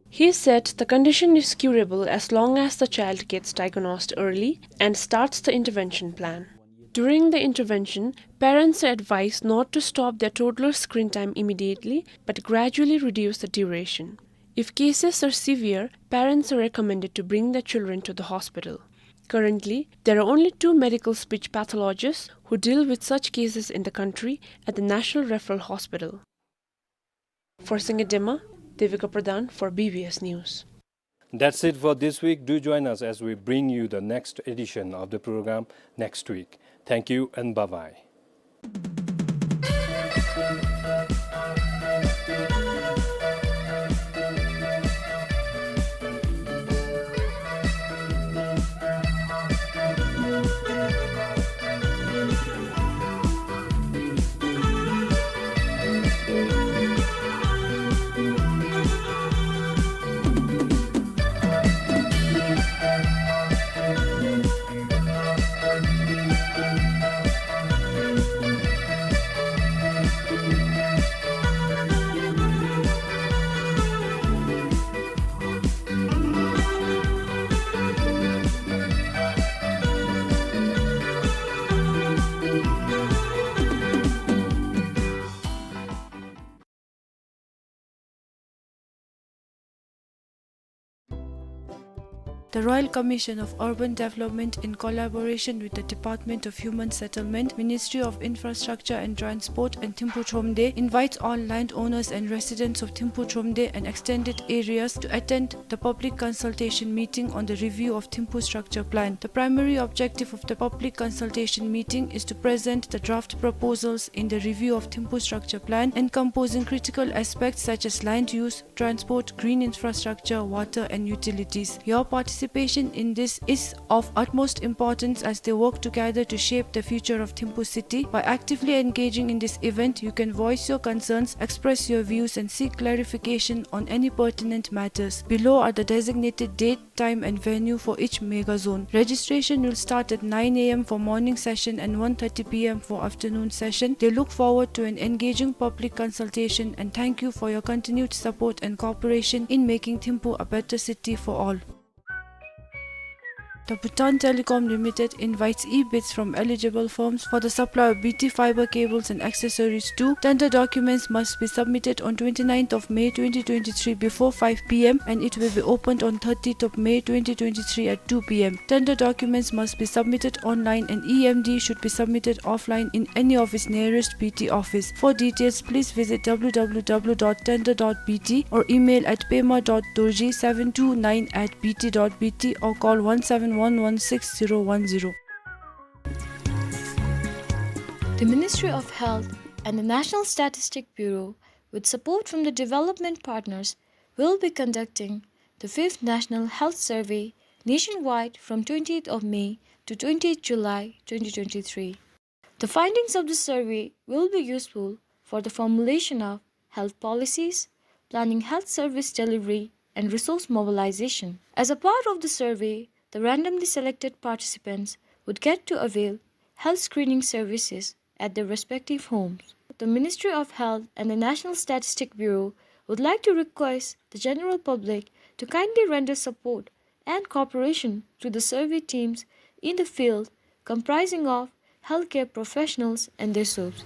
He said the condition is curable as long as the child gets diagnosed early and starts the intervention plan. During the intervention, parents are advised not to stop their toddler's screen time immediately, but gradually reduce the duration. If cases are severe, parents are recommended to bring their children to the hospital. Currently, there are only two medical speech pathologists who deal with such cases in the country at the National Referral Hospital. For Singye Dema, Devika Pradhan for B B S News. That's it for this week. Do join us as we bring you the next edition of the program next week. Thank you and bye-bye. The Royal Commission of Urban Development, in collaboration with the Department of Human Settlement, Ministry of Infrastructure and Transport, and Thimphu Thromde, invites all landowners and residents of Thimphu Thromde and extended areas to attend the public consultation meeting on the review of Thimphu Structure Plan. The primary objective of the public consultation meeting is to present the draft proposals in the review of Thimphu Structure Plan, encompassing critical aspects such as land use, transport, green infrastructure, water, and utilities. Your participation in this is of utmost importance as they work together to shape the future of Thimphu city. By actively engaging in this event, you can voice your concerns, express your views, and seek clarification on any pertinent matters. Below are the designated date, time, and venue for each mega zone. Registration will start at nine A M for morning session and one thirty P M for afternoon session. They look forward to an engaging public consultation and thank you for your continued support and cooperation in making Thimphu a better city for all. The Bhutan Telecom Limited invites e-bids from eligible firms for the supply of B T fiber cables and accessories to. Tender documents must be submitted on twenty-ninth of May twenty twenty-three before five P M and it will be opened on thirtieth of May twenty twenty-three at two P M. Tender documents must be submitted online and E M D should be submitted offline in any of its nearest B T office. For details, please visit W W W dot tender dot B T or email at pema dot dorji seven two nine at B T dot B T or call one seven one one six zero one zero. The Ministry of Health and the National Statistic Bureau, with support from the development partners, will be conducting the fifth National Health Survey nationwide from twentieth of May to twentieth July twenty twenty-three. The findings of the survey will be useful for the formulation of health policies, planning health service delivery, and resource mobilization. As a part of the survey, the randomly selected participants would get to avail health screening services at their respective homes. The Ministry of Health and the National Statistic Bureau would like to request the general public to kindly render support and cooperation to the survey teams in the field, comprising of healthcare professionals and their subs.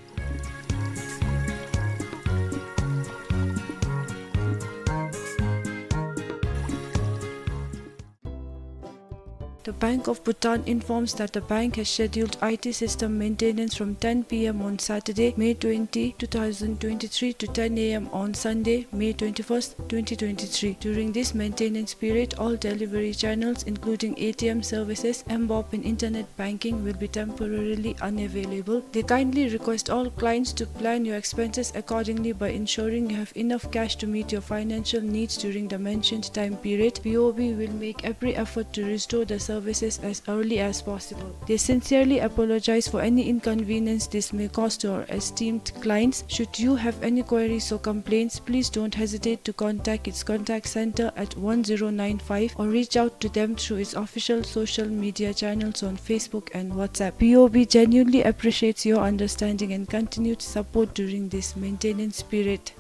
The Bank of Bhutan informs that the bank has scheduled I T system maintenance from ten P M on Saturday, May twenty, two thousand twenty-three to ten A M on Sunday, May twenty-first, twenty twenty-three. During this maintenance period, all delivery channels, including A T M services, M BOP and internet banking, will be temporarily unavailable. They kindly request all clients to plan your expenses accordingly by ensuring you have enough cash to meet your financial needs during the mentioned time period. B O B will make every effort to restore the services as early as possible. They sincerely apologize for any inconvenience this may cause to our esteemed clients. Should you have any queries or complaints, please don't hesitate to contact its contact center at one zero nine five or reach out to them through its official social media channels on Facebook and WhatsApp. B O B genuinely appreciates your understanding and continued support during this maintenance period.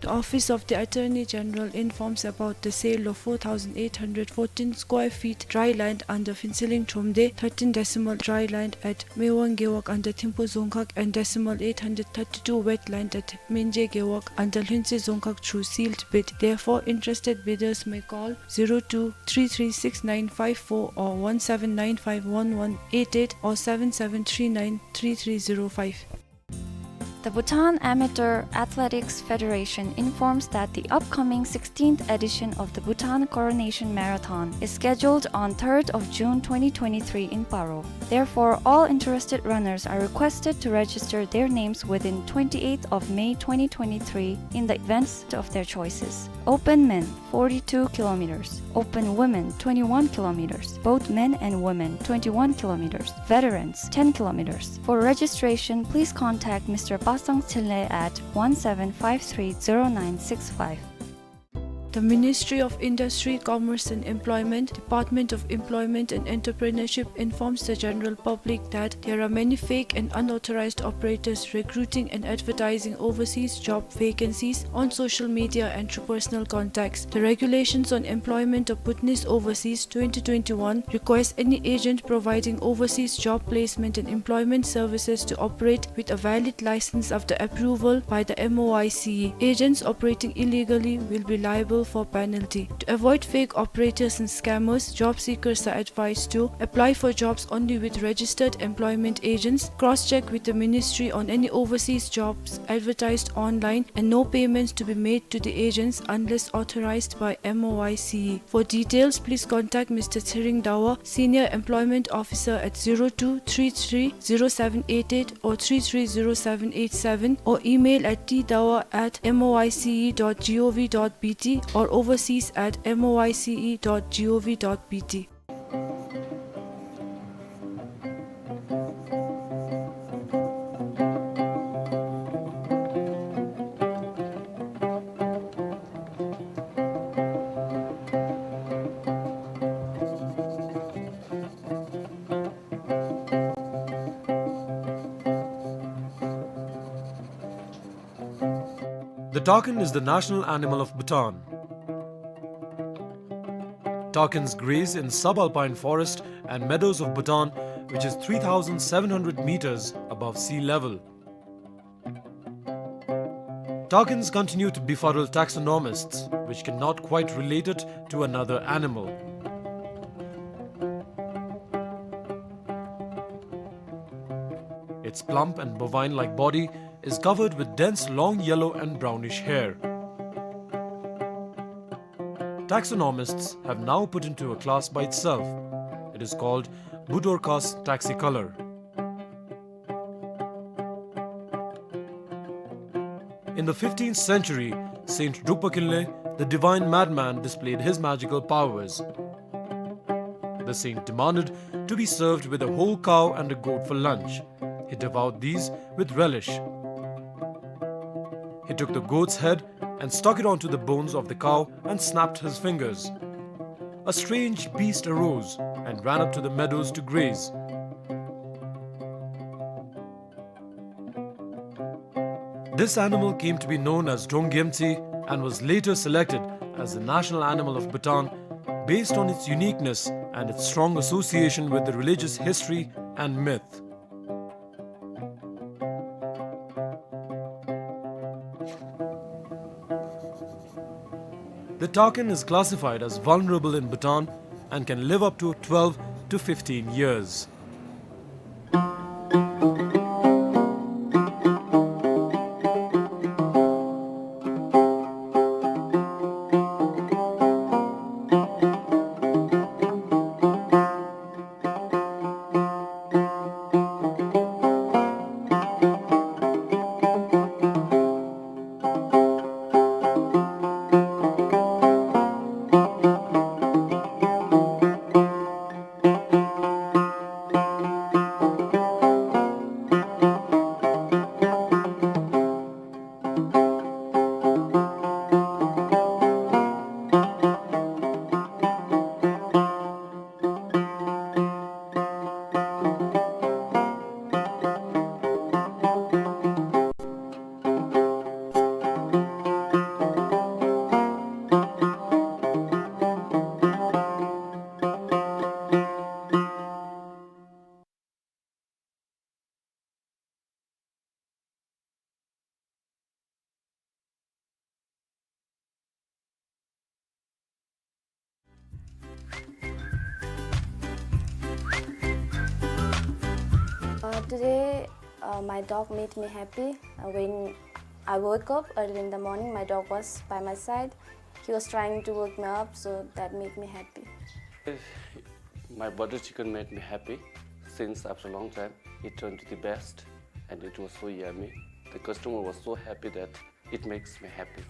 The Office of the Attorney General informs about the sale of four thousand eight hundred fourteen square feet dry land under Phuentsholing Thromde, thirteen decimal dry land at Mewang Gewog under Thimphu Dzongkhag and decimal eight hundred thirty-two wetland at Mengje Gewog under Lhuentse Dzongkhag through sealed bid. Therefore, interested bidders may call zero two three three six nine five four or one seven nine five one one eight eight or seven seven three nine three three zero five. The Bhutan Amateur Athletics Federation informs that the upcoming sixteenth edition of the Bhutan Coronation Marathon is scheduled on third of June twenty twenty-three in Paro. Therefore, all interested runners are requested to register their names within twenty-eighth of May twenty twenty-three in the events of their choices. Open men, forty-two kilometers. Open women, twenty-one kilometers. Both men and women, twenty-one kilometers. Veterans, ten kilometers. For registration, please contact Mister Pasang Thinley at one seven five three zero nine six five. The Ministry of Industry, Commerce and Employment, Department of Employment and Entrepreneurship informs the general public that there are many fake and unauthorized operators recruiting and advertising overseas job vacancies on social media and through personal contacts. The Regulations on Employment of Bhutanese Overseas twenty twenty-one requires any agent providing overseas job placement and employment services to operate with a valid license after approval by the M O I C E. Agents operating illegally will be liable for penalty. To avoid fake operators and scammers, job seekers are advised to apply for jobs only with registered employment agents, cross-check with the ministry on any overseas jobs advertised online, and no payments to be made to the agents unless authorized by M O I C E. For details, please contact Mister Tshering Dawa, Senior Employment Officer, at zero two three three zero seven eight eight or three three zero seven eight seven, or email at t dawa at M O I C E dot gov dot B T or overseas at M O I C E dot gov dot B T. The takin is the national animal of Bhutan. Takins graze in subalpine forest and meadows of Bhutan, which is three thousand seven hundred meters above sea level. Takins continue to befuddle taxonomists, which cannot quite relate it to another animal. Its plump and bovine-like body is covered with dense long yellow and brownish hair. Taxonomists have now put into a class by itself. It is called Budorcas taxicolor. In the fifteenth century, Saint Drukpa Kinley, the divine madman, displayed his magical powers. The saint demanded to be served with a whole cow and a goat for lunch. He devoured these with relish. He took the goat's head and stuck it onto the bones of the cow and snapped his fingers. A strange beast arose and ran up to the meadows to graze. This animal came to be known as Drong Gyemtse and was later selected as the national animal of Bhutan based on its uniqueness and its strong association with the religious history and myth. The takin is classified as vulnerable in Bhutan and can live up to twelve to fifteen years. Today, uh, my dog made me happy. Uh, when I woke up early in the morning, my dog was by my side. He was trying to wake me up, so that made me happy. My butter chicken made me happy since after a long time. It turned to the best and it was so yummy. The customer was so happy that it makes me happy.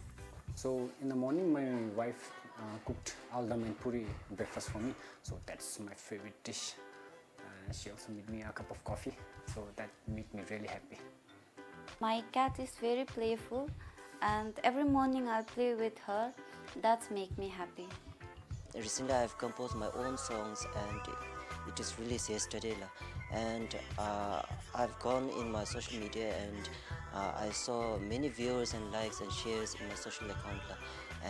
So in the morning, my wife, uh, cooked aldam and puri breakfast for me. So that's my favorite dish. Uh, she also made me a cup of coffee. So that made me really happy. My cat is very playful, and every morning I play with her. That make me happy. Recently, I've composed my own songs, and it is released yesterday, la. And, uh, I've gone in my social media, and, uh, I saw many viewers and likes and shares in my social account, la.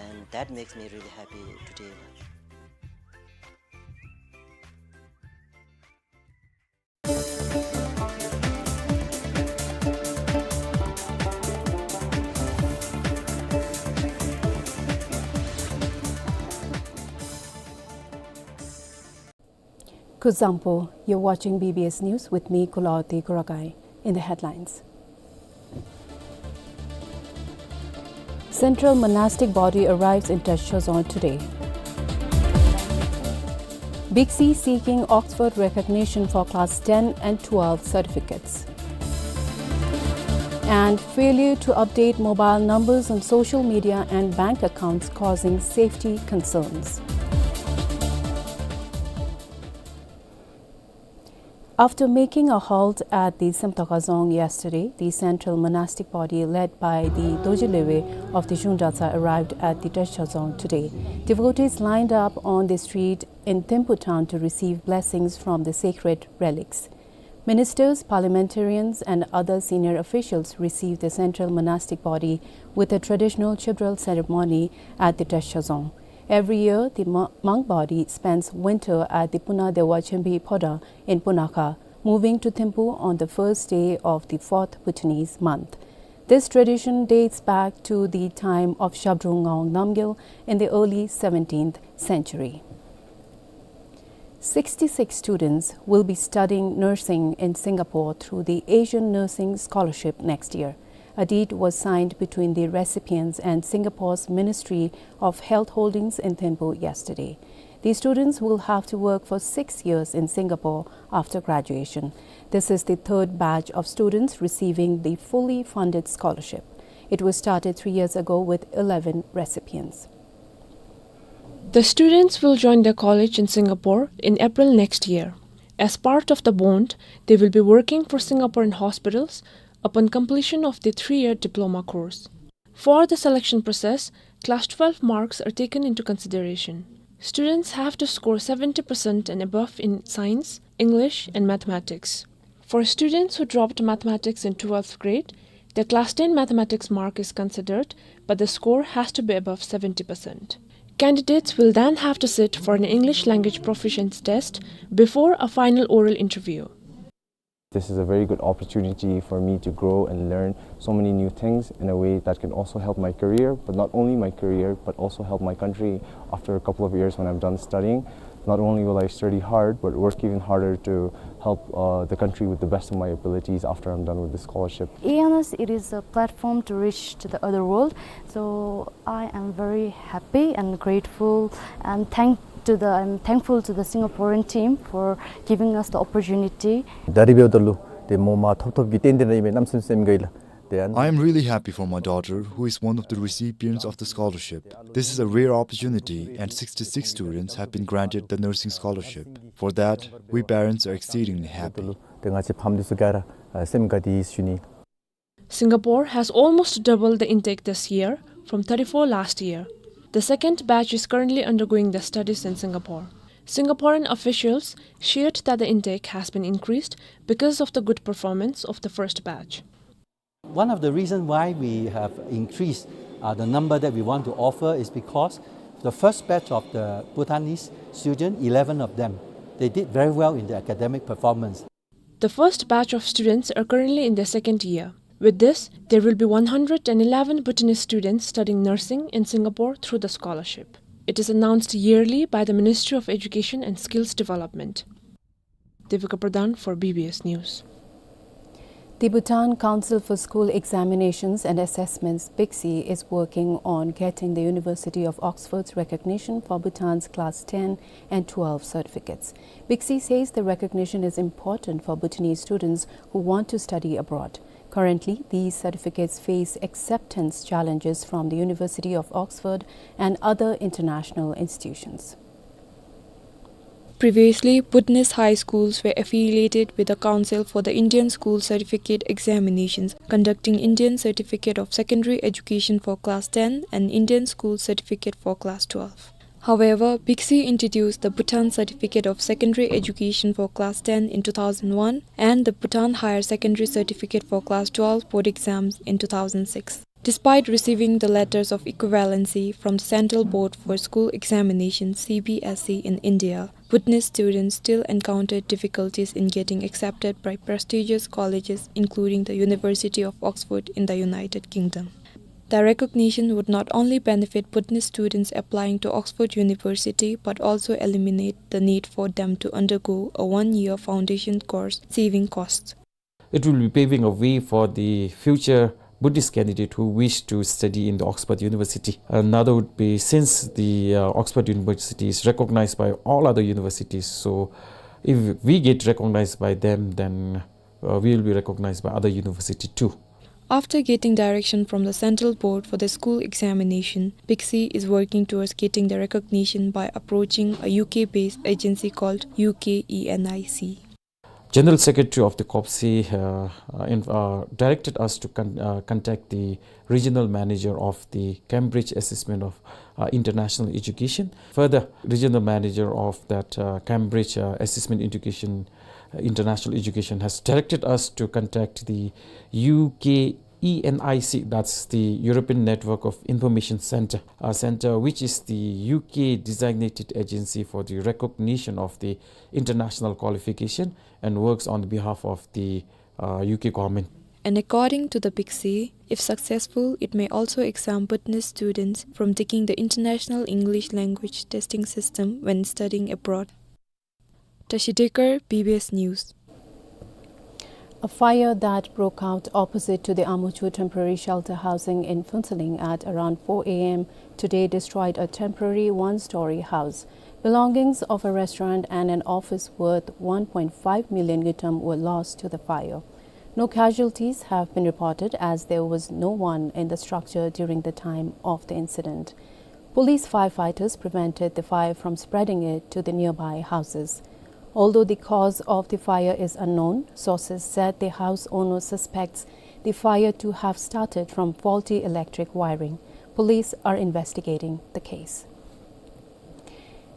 And that makes me really happy today, la. Kuzuzangpo, you're watching B B S News with me, Kulaoti Kuragai. In the headlines. Central Monastic Body arrives in Tesh Chozon today. Big C seeking Oxford recognition for class ten and twelve certificates. And failure to update mobile numbers on social media and bank accounts causing safety concerns. After making a halt at the Semtoka Dzong yesterday, the Central Monastic Body, led by the Dorji Lhunve of the Zhungdratsa, arrived at the Tesh Chozon today. Devotees lined up on the street in Thimphu town to receive blessings from the sacred relics. Ministers, parliamentarians, and other senior officials received the Central Monastic Body with a traditional Chödrel ceremony at the Tesh Chozon. Every year, the mo-, monk body spends winter at the Puna Dewa Chembi Phodrang in Punakha, moving to Thimphu on the first day of the fourth Bhutanese month. This tradition dates back to the time of Zhabdrung Ngawang Namgyel in the early seventeenth century. Sixty-six students will be studying nursing in Singapore through the Asian Nursing Scholarship next year. A deed was signed between the recipients and Singapore's Ministry of Health Holdings in Thimphu yesterday. The students will have to work for six years in Singapore after graduation. This is the third batch of students receiving the fully funded scholarship. It was started three years ago with eleven recipients. The students will join their college in Singapore in April next year. As part of the bond, they will be working for Singaporean hospitals upon completion of the three-year diploma course. For the selection process, class twelve marks are taken into consideration. Students have to score seventy percent and above in science, English, and mathematics. For students who dropped mathematics in twelfth grade, their class ten mathematics mark is considered, but the score has to be above seventy percent. Candidates will then have to sit for an English language proficiency test before a final oral interview. This is a very good opportunity for me to grow and learn so many new things in a way that can also help my career, but not only my career, but also help my country after a couple of years when I'm done studying. Not only will I study hard, but work even harder to help, uh, the country with the best of my abilities after I'm done with the scholarship. A N S, it is a platform to reach to the other world. So I am very happy and grateful and thank to the, I'm thankful to the Singaporean team for giving us the opportunity. ད་རིས་འབདཝ་ད་ལུ་ཏེ་མོ་མ་ཐོབ་ཐོབ་ཀྱི་རྟེན་འབྲེལ་ཨིན་མས། གནམ་མེད་ས་མེད་སེམས་དགའ་ཡི་ལགས། ཏེ་ཨ་ནི། I am really happy for my daughter, who is one of the recipients of the scholarship. This is a rare opportunity, and sixty-six students have been granted the nursing scholarship. For that, we parents are exceedingly happy. ཏེ་ང་བཅས་ཕམ་འདི་ཚུ་ག་ར་ཨ་སེམས་དགའ་སྟེ་ཡོད་ཟེར་ཞུ་ནི། Singapore has almost doubled the intake this year from thirty-four last year. The second batch is currently undergoing their studies in Singapore. Singaporean officials shared that the intake has been increased because of the good performance of the first batch. One of the reasons why we have increased, uh, the number that we want to offer is because the first batch of the Bhutanese student, eleven of them, they did very well in the academic performance. The first batch of students are currently in their second year. With this, there will be one hundred and eleven Bhutanese students studying nursing in Singapore through the scholarship. It is announced yearly by the Ministry of Education and Skills Development. Devika Pradhan for B B S News. The Bhutan Council for School Examinations and Assessments, BICSE, is working on getting the University of Oxford's recognition for Bhutan's Class ten and twelve certificates. BICSE says the recognition is important for Bhutanese students who want to study abroad. Currently, these certificates face acceptance challenges from the University of Oxford and other international institutions. Previously, Bhutanese high schools were affiliated with the Council for the Indian School Certificate Examinations, conducting Indian Certificate of Secondary Education for Class ten and Indian School Certificate for Class twelve. However, BICSE introduced the Bhutan Certificate of Secondary Education for Class ten in two thousand one and the Bhutan Higher Secondary Certificate for Class twelve board exams in two thousand six. Despite receiving the letters of equivalency from the Central Board for School Examination, C B S E, in India, Bhutanese students still encountered difficulties in getting accepted by prestigious colleges, including the University of Oxford in the United Kingdom. The recognition would not only benefit Bhutanese students applying to Oxford University, but also eliminate the need for them to undergo a one-year foundation course, saving costs. It will be paving a way for the future Buddhist candidate who wish to study in the Oxford University. Another would be, since the, uh, Oxford University is recognized by all other universities, so if we get recognized by them, then, uh, we will be recognized by other university too. After getting direction from the Central Board for the school examination, BICSE is working towards getting the recognition by approaching a U K-based agency called U K E N I C. General Secretary of the COPSE, uh, uh, in, uh, directed us to con-, uh, contact the regional manager of the Cambridge Assessment of, uh, International Education. Further, regional manager of that, uh, Cambridge, uh, Assessment Education, uh, International Education has directed us to contact the U K E N I C, that's the European Network of Information Center, uh, center, which is the U K designated agency for the recognition of the international qualification and works on the behalf of the, uh, U K government. And according to the BICSE, if successful, it may also exempt Bhutanese students from taking the International English Language Testing System when studying abroad. Tashi Dekar, B B S News. A fire that broke out opposite to the Amuchu temporary shelter housing in Phuentsholing at around four A M today destroyed a temporary one-story house. Belongings of a restaurant and an office worth one point five million ngultrum were lost to the fire. No casualties have been reported as there was no one in the structure during the time of the incident. Police firefighters prevented the fire from spreading it to the nearby houses. Although the cause of the fire is unknown, sources said the house owner suspects the fire to have started from faulty electric wiring. Police are investigating the case.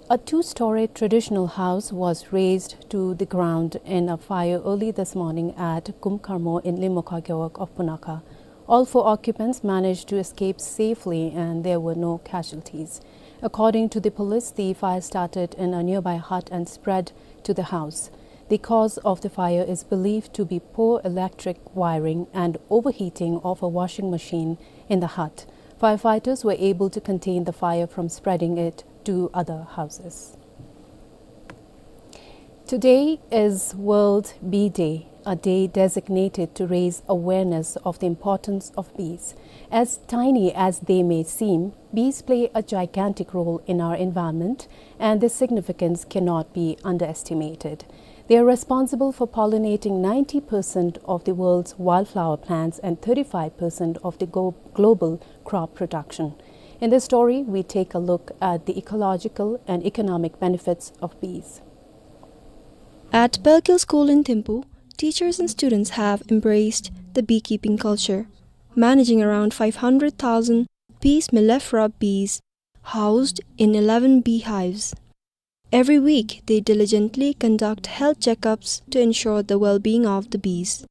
A two-story traditional house was razed to the ground in a fire early this morning at Kumkarmo in Limokha Gewog of Punakha. All four occupants managed to escape safely and there were no casualties. According to the police, the fire started in a nearby hut and spread to the house. The cause of the fire is believed to be poor electric wiring and overheating of a washing machine in the hut. Firefighters were able to contain the fire from spreading it to other houses. Today is World Bee Day, a day designated to raise awareness of the importance of bees. As tiny as they may seem, bees play a gigantic role in our environment, and their significance cannot be underestimated. They are responsible for pollinating ninety percent of the world's wildflower plants and thirty-five percent of the glo-, global crop production. In this story, we take a look at the ecological and economic benefits of bees. At Belkil School in Thimphu, teachers and students have embraced the beekeeping culture, managing around five hundred thousand Apis mellifera bees housed in eleven beehives. Every week, they diligently conduct health checkups to ensure the well-being of the bees.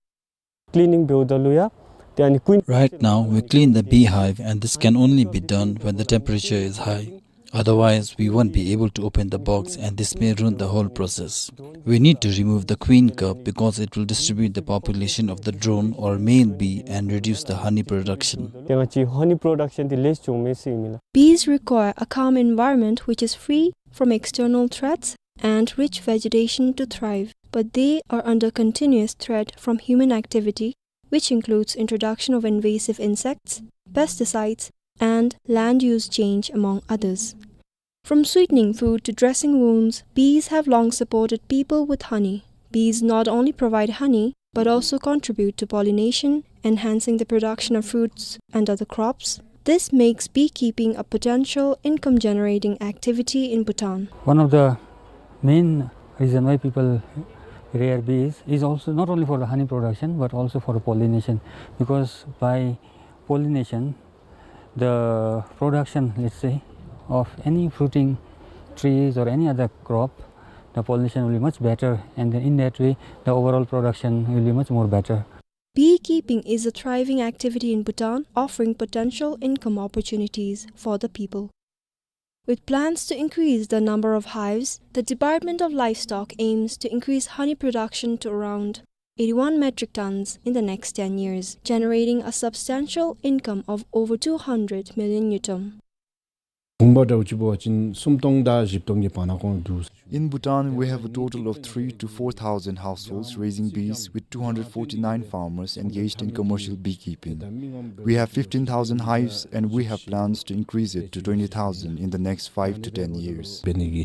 Cleaning build the luya, they are queen. Right now, we clean the beehive, and this can only be done when the temperature is high. Otherwise, we won't be able to open the box, and this may ruin the whole process. We need to remove the queen cup because it will distribute the population of the drone or male bee and reduce the honey production. They are honey production, the less chungme si mila. Bees require a calm environment which is free from external threats and rich vegetation to thrive, but they are under continuous threat from human activity which includes introduction of invasive insects, pesticides, and land use change, among others. From sweetening food to dressing wounds, bees have long supported people with honey. Bees not only provide honey, but also contribute to pollination, enhancing the production of fruits and other crops. This makes beekeeping a potential income-generating activity in Bhutan. One of the main reason why people rear bees is also not only for the honey production, but also for the pollination, because by pollination, the production, let's say, of any fruiting trees or any other crop, the pollination will be much better, and then in that way, the overall production will be much more better. Beekeeping is a thriving activity in Bhutan, offering potential income opportunities for the people. With plans to increase the number of hives, the Department of Livestock aims to increase honey production to around eighty-one metric tons in the next ten years, generating a substantial income of over two hundred million ngultrum. ཁོང་པ་འདྲཝ་ཅིག་འབད་བ་ཅིན་སུམ་སྟོང་དང་བཞི་སྟོང་གི་བར་ན་ཁོང་འདུག། In Bhutan, we have a total of three to four thousand households raising bees, with two hundred forty-nine farmers engaged in commercial beekeeping. We have fifteen thousand hives, and we have plans to increase it to twenty thousand in the next five to ten years. འབད་ནི་གི་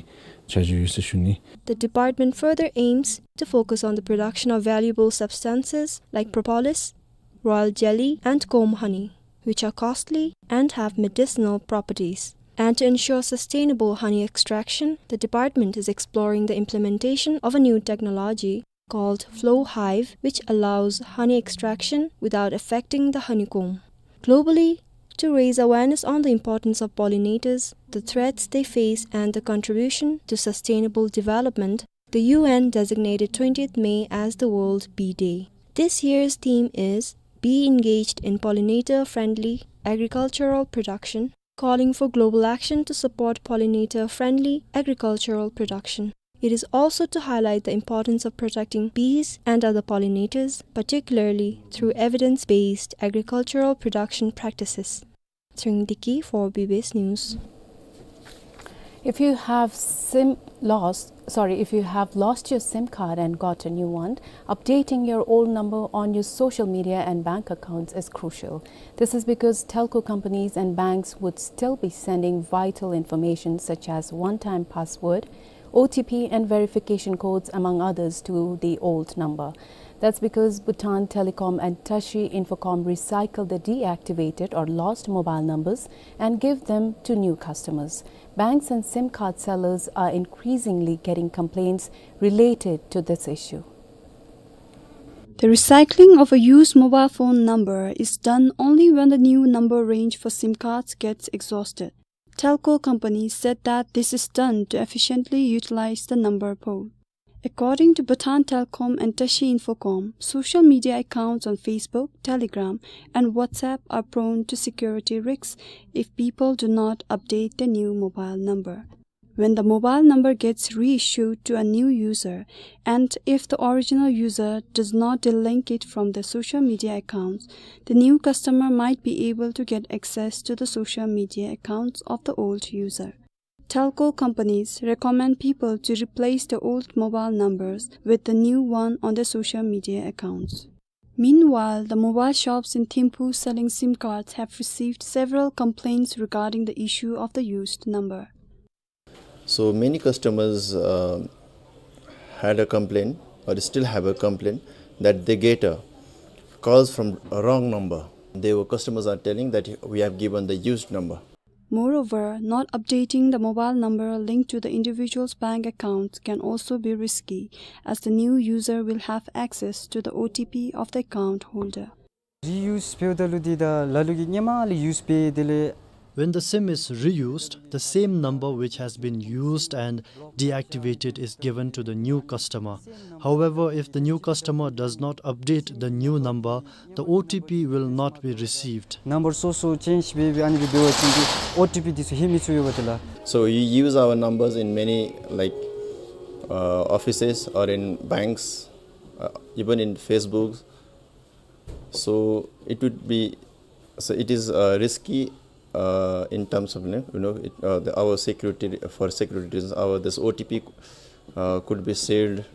འཆར་གཞི་ཡོད་ཟེར་ཞུ་ནི། The department further aims to focus on the production of valuable substances like propolis, royal jelly, and comb honey, which are costly and have medicinal properties. And to ensure sustainable honey extraction, the department is exploring the implementation of a new technology called Flow Hive, which allows honey extraction without affecting the honeycomb. Globally, to raise awareness on the importance of pollinators, the threats they face, and the contribution to sustainable development, the U N designated twentieth May as the World Bee Day. This year's theme is Be Engaged in Pollinator-Friendly Agricultural Production, calling for global action to support pollinator-friendly agricultural production. It is also to highlight the importance of protecting bees and other pollinators, particularly through evidence-based agricultural production practices. Tshering Deki for B B S News. If you have SIM lost, sorry, if you have lost your SIM card and got a new one, updating your old number on your social media and bank accounts is crucial. This is because telco companies and banks would still be sending vital information such as one-time password, O T P, and verification codes, among others, to the old number. That's because Bhutan Telecom and Tashi Infocom recycle the deactivated or lost mobile numbers and give them to new customers. Banks and SIM card sellers are increasingly getting complaints related to this issue. The recycling of a used mobile phone number is done only when the new number range for SIM cards gets exhausted. Telco companies said that this is done to efficiently utilize the number pool. According to Bhutan Telecom and Tashi Infocom, social media accounts on Facebook, Telegram, and WhatsApp are prone to security risks if people do not update their new mobile number. When the mobile number gets reissued to a new user, and if the original user does not delink it from the social media accounts, the new customer might be able to get access to the social media accounts of the old user. Telco companies recommend people to replace the old mobile numbers with the new one on their social media accounts. Meanwhile, the mobile shops in Thimphu selling SIM cards have received several complaints regarding the issue of the used number. So many customers, uh, had a complaint, or still have a complaint, that they get, uh, calls from a wrong number. They were, customers are telling that we have given the used number. Moreover, not updating the mobile number linked to the individual's bank account can also be risky, as the new user will have access to the O T P of the account holder. Reuse འབདཝ་ད་ལུ་འདི་ད་ལ་ལུ་གིས་ཧེ་མ་ལས་use འབད་དེ་ལས། When the SIM is reused, the same number which has been used and deactivated is given to the new customer. However, if the new customer does not update the new number, the O T P will not be received. Number སོ་སོ་change འབད་འབད་ཨ་ནི་སྦེ་འབད་བ་ཅིན་འདི་O T P འདི་ཚུ་ལྷོད་མི་ཚུགས་ཡོདཔ་འདི་ལགས། So you use our numbers in many, like, uh, offices or in banks, uh, even in Facebook. So it would be, so it is, uh, risky, uh, in terms of, you know, you know, it, uh, the, our security, for security reasons, our, this O T P, uh, could be shared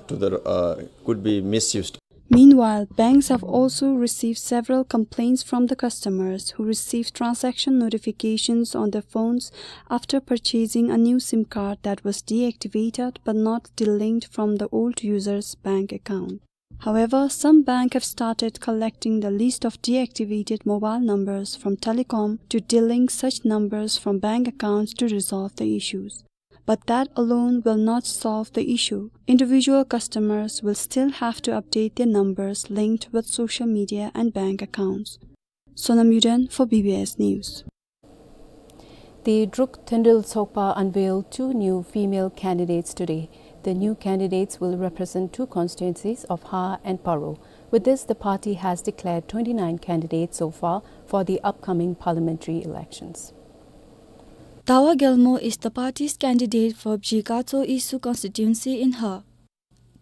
to the, uh, could be misused. Meanwhile, banks have also received several complaints from the customers who received transaction notifications on their phones after purchasing a new SIM card that was deactivated but not delinked from the old user's bank account. However, some banks have started collecting the list of deactivated mobile numbers from telecom to delink such numbers from bank accounts to resolve the issues. But that alone will not solve the issue. Individual customers will still have to update their numbers linked with social media and bank accounts. Sonam Yuden for B B S News. The Druk Thenrel Tsokpa unveiled two new female candidates today. The new candidates will represent two constituencies of Ha and Paro. With this, the party has declared twenty-nine candidates so far for the upcoming parliamentary elections. Tawa Gyalmo is the party's candidate for Bji Katso Isu constituency in Ha.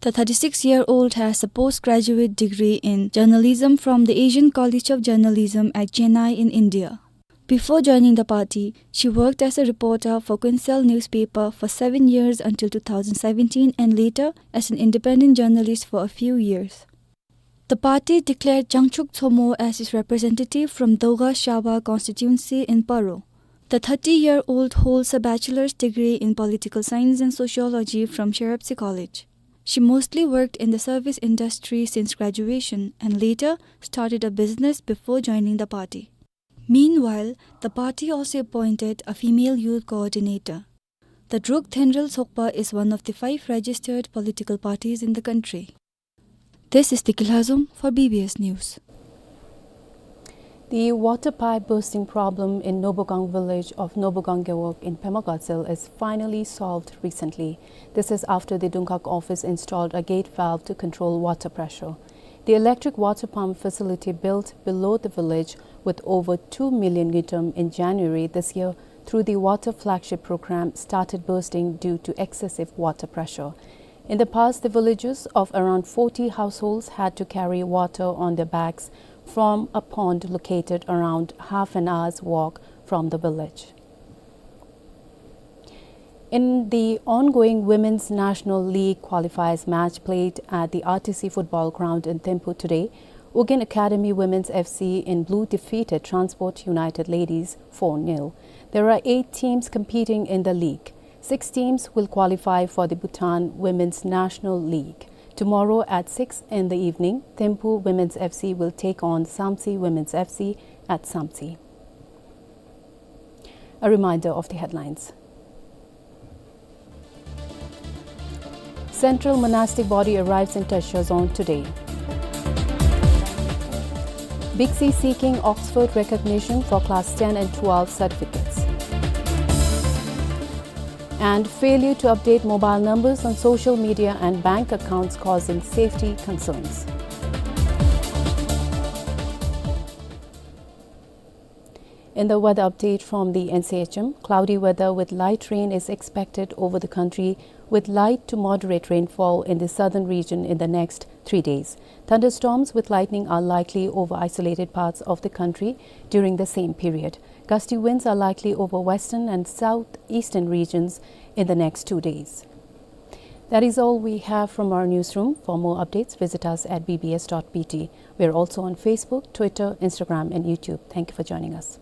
The thirty-six-year-old has a postgraduate degree in journalism from the Asian College of Journalism at Chennai in India. Before joining the party, she worked as a reporter for Quincel newspaper for seven years until two thousand seventeen and later as an independent journalist for a few years. The party declared Jangchuk Tsomo as its representative from Doga Shaba constituency in Paro. The thirty-year-old holds a bachelor's degree in political science and sociology from Sherepsi College. She mostly worked in the service industry since graduation and later started a business before joining the party. Meanwhile, the party also appointed a female youth coordinator. The Druk Thenrel Tsokpa is one of the five registered political parties in the country. This is Tikil Hazum for B B S News. The water pipe bursting problem in Nobogang village of Nobogang Gewog in Pema Gatshel is finally solved recently. This is after the Dungak office installed a gate valve to control water pressure. The electric water pump facility built below the village with over two million ngultrum in January this year through the Water Flagship Program started bursting due to excessive water pressure. In the past, the villagers of around forty households had to carry water on their backs from a pond located around half an hour's walk from the village. In the ongoing Women's National League qualifiers match played at the R T C football ground in Thimphu today, Ugyen Academy Women's F C in blue defeated Transport United Ladies four nil. There are eight teams competing in the league. Six teams will qualify for the Bhutan Women's National League. Tomorrow at six in the evening, Thimphu Women's F C will take on Samtse Women's F C at Samtse. A reminder of the headlines. Central monastic body arrives in Teshie Dzong today. BICSI seeking Oxford recognition for class ten and twelve certificates. And failure to update mobile numbers on social media and bank accounts causing safety concerns. In the weather update from the N C H M, cloudy weather with light rain is expected over the country, with light to moderate rainfall in the southern region in the next three days. Thunderstorms with lightning are likely over isolated parts of the country during the same period. Gusty winds are likely over western and southeastern regions in the next two days. That is all we have from our newsroom. For more updates, visit us at B B S dot B T. We are also on Facebook, Twitter, Instagram, and YouTube. Thank you for joining us.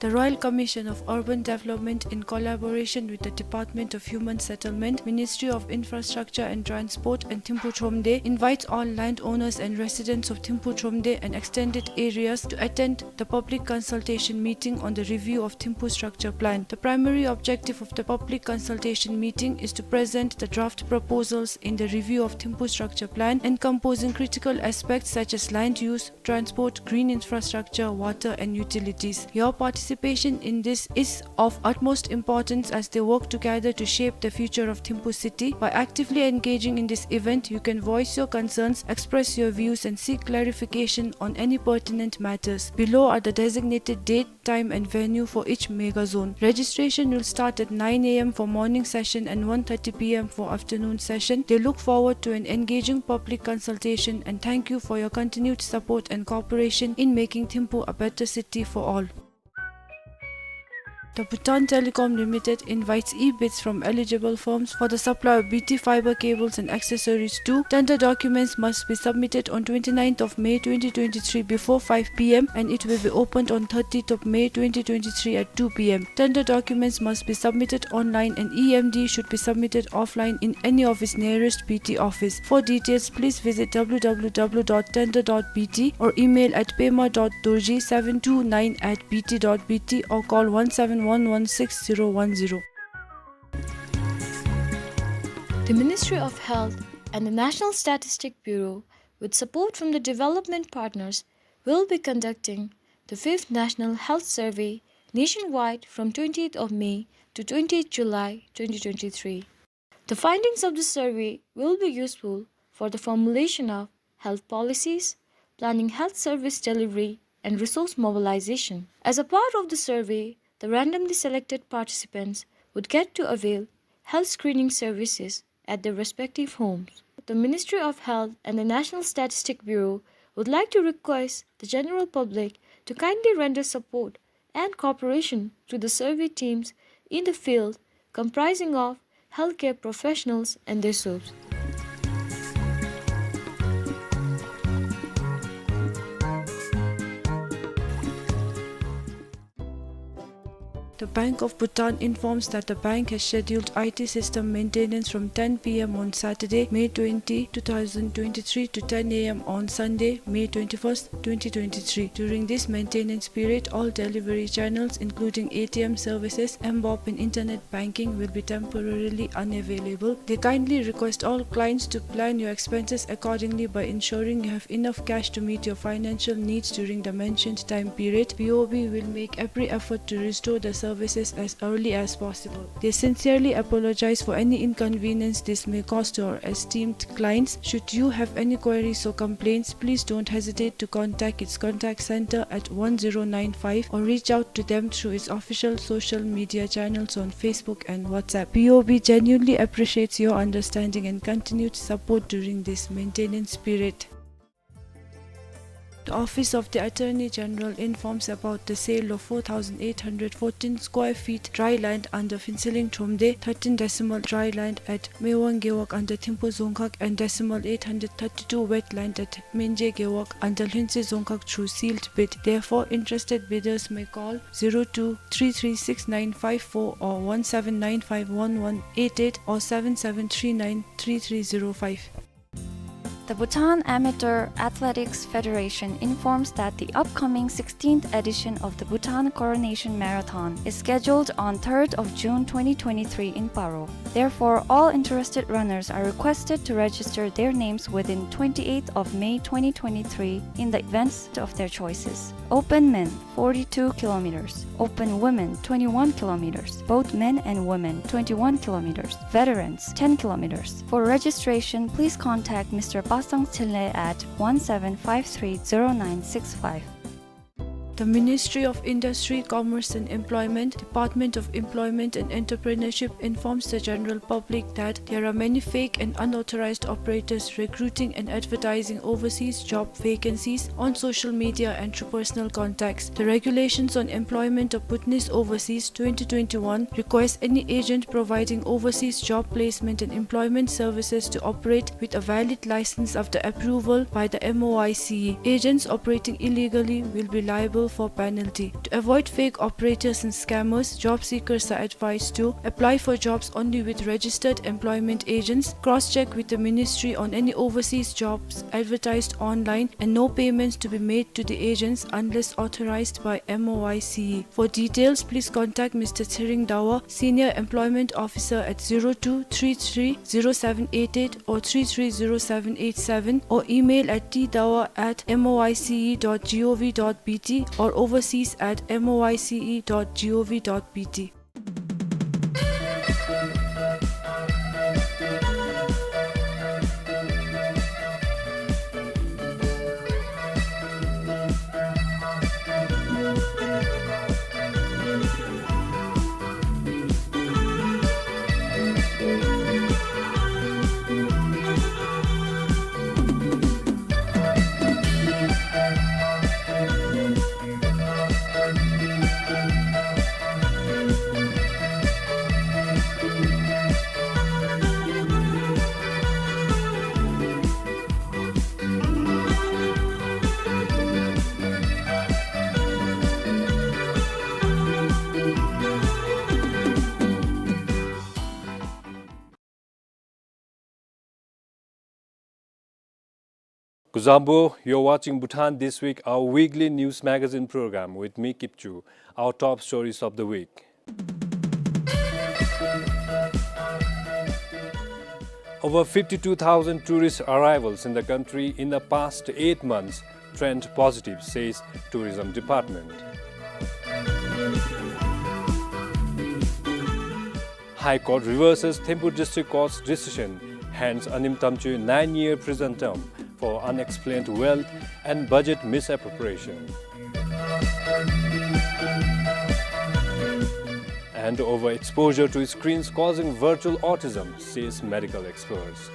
The Royal Commission of Urban Development, in collaboration with the Department of Human Settlement, Ministry of Infrastructure and Transport, and Thimphu Thromde, invites all landowners and residents of Thimphu Thromde and extended areas to attend the public consultation meeting on the review of Thimphu Structure Plan. The primary objective of the public consultation meeting is to present the draft proposals in the review of Thimphu Structure Plan, encompassing critical aspects such as land use, transport, green infrastructure, water and utilities. Your participation in this is of utmost importance as they work together to shape the future of Thimphu city. By actively engaging in this event, you can voice your concerns, express your views and seek clarification on any pertinent matters. Below are the designated date, time and venue for each mega zone. Registration will start at nine A M for morning session and one thirty P M for afternoon session. They look forward to an engaging public consultation and thank you for your continued support and cooperation in making Thimphu a better city for all. The Bhutan Telecom Limited invites e-bids from eligible firms for the supply of B T fiber cables and accessories too. Tender documents must be submitted on twenty-ninth of May twenty twenty-three before five P M and it will be opened on thirtieth of May twenty twenty-three at two P M. Tender documents must be submitted online and E M D should be submitted offline in any of its nearest B T office. For details, please visit W W W dot tender dot B T or email at pema dot dorji seven two nine at B T dot B T or call one seven one one six zero one zero. The Ministry of Health and the National Statistic Bureau, with support from the development partners, will be conducting the fifth National Health Survey nationwide from twentieth of May to twentieth July twenty twenty-three. The findings of the survey will be useful for the formulation of health policies, planning health service delivery, and resource mobilization. As a part of the survey, the randomly selected participants would get to avail health screening services at their respective homes. The Ministry of Health and the National Statistic Bureau would like to request the general public to kindly render support and cooperation to the survey teams in the field, comprising of healthcare professionals and their soups. The Bank of Bhutan informs that the bank has scheduled I T system maintenance from ten P M on Saturday, May twenty, two thousand twenty-three to ten A M on Sunday, May twenty-first, twenty twenty-three. During this maintenance period, all delivery channels, including A T M services, M BOP and internet banking, will be temporarily unavailable. They kindly request all clients to plan your expenses accordingly by ensuring you have enough cash to meet your financial needs during the mentioned time period. B O B will make every effort to restore the services as early as possible. They sincerely apologize for any inconvenience this may cause to our esteemed clients. Should you have any queries or complaints, please don't hesitate to contact its contact center at one zero nine five or reach out to them through its official social media channels on Facebook and WhatsApp. B O B genuinely appreciates your understanding and continued support during this maintenance period. The Office of the Attorney General informs about the sale of four thousand eight hundred fourteen square feet dry land under Phuentsholing Thromde, thirteen decimal dry land at Mewang Gewog under Thimphu Dzongkhag, and decimal eight hundred thirty-two wet land at Mengje Gewog under Lhuentse Dzongkhag through sealed bid. Therefore, interested bidders may call zero two three three six nine five four or one seven nine five one one eight eight or seven seven three nine three three zero five. The Bhutan Amateur Athletics Federation informs that the upcoming sixteenth edition of the Bhutan Coronation Marathon is scheduled on third of June twenty twenty-three in Paro. Therefore, all interested runners are requested to register their names within twenty-eighth of May twenty twenty-three in the events of their choices. Open men, forty-two kilometers. Open women, twenty-one kilometers. Both men and women, twenty-one kilometers. Veterans, ten kilometers. For registration, please contact Mister Pasang Thinley at one seven five three zero nine six five. The Ministry of Industry, Commerce and Employment, Department of Employment and Entrepreneurship informs the general public that there are many fake and unauthorized operators recruiting and advertising overseas job vacancies on social media and through personal contacts. The Regulations on Employment of Bhutanese Overseas twenty twenty-one requires any agent providing overseas job placement and employment services to operate with a valid license after approval by the M O I C E. Agents operating illegally will be liable for penalty. To avoid fake operators and scammers, job seekers are advised to apply for jobs only with registered employment agents, cross-check with the ministry on any overseas jobs advertised online, and no payments to be made to the agents unless authorized by M O I C E. For details, please contact Mister Tshering Dawa, Senior Employment Officer, at zero two three three zero seven eight eight or three three zero seven eight seven, or email at t dawa at m o i c e dot g o v dot b t or overseas at m o i c e dot g o v dot b t. Kuzuzangpo, you're watching Bhutan This Week, our weekly news magazine program with me, Kipchu. Our top stories of the week. Over fifty-two thousand tourist arrivals in the country in the past eight months, trend positive, says Tourism Department. High Court reverses Thimphu District Court's decision, hands Anim Tamchui nine-year prison term for unexplained wealth and budget misappropriation. And overexposure to screens causing virtual autism, says medical experts.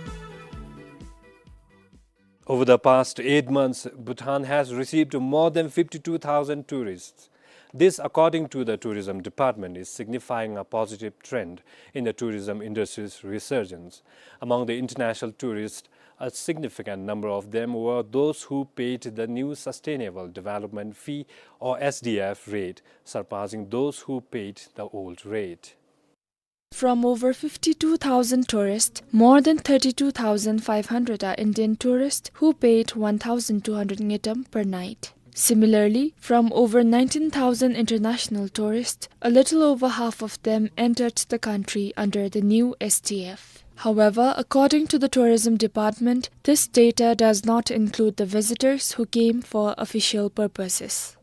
Over the past eight months, Bhutan has received more than fifty-two thousand tourists. This, according to the Tourism Department, is signifying a positive trend in the tourism industry's resurgence. Among the international tourists, a significant number of them were those who paid the new Sustainable Development Fee, or S D F, rate, surpassing those who paid the old rate. From over fifty-two thousand tourists, more than thirty-two thousand five hundred are Indian tourists who paid one thousand two hundred ngultrum per night. Similarly, from over nineteen thousand international tourists, a little over half of them entered the country under the new S D F. However, according to the Tourism Department, this data does not include the visitors who came for official purposes.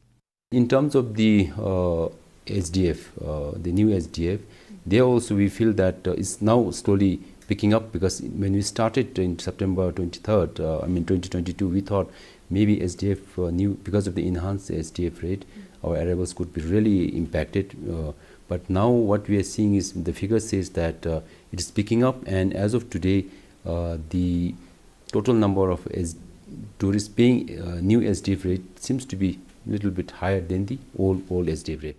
In terms of the, uh, S D F, uh, the new S D F, there also we feel that, uh, it's now slowly picking up, because when we started in September twenty-third, uh, I mean twenty twenty-two, we thought maybe S D F, uh, new, because of the enhanced S D F rate, our arrivals could be really impacted. Uh, but now what we are seeing is the figure says that, uh, it is picking up, and as of today, uh, the total number of S-, tourists paying, uh, new S D F rate seems to be little bit higher than the old, old S D F rate.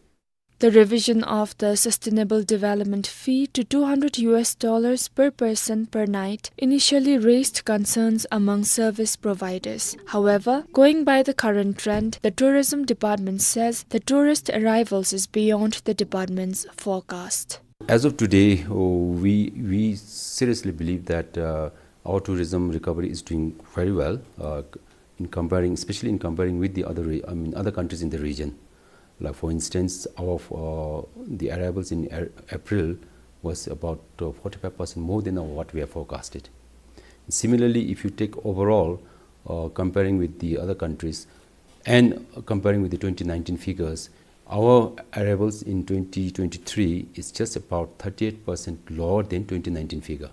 The revision of the Sustainable Development Fee to two hundred U S dollars per person per night initially raised concerns among service providers. However, going by the current trend, the Tourism Department says the tourist arrivals is beyond the department's forecast. As of today, oh, we, we seriously believe that, uh, our tourism recovery is doing very well, uh, in comparing, especially in comparing with the other re-, I mean, other countries in the region. Like, for instance, our, uh, the arrivals in A-, April was about, uh, forty-five percent more than what we have forecasted. Similarly, if you take overall, uh, comparing with the other countries and comparing with the twenty nineteen figures, our arrivals in twenty twenty-three is just about thirty-eight percent lower than twenty nineteen figure.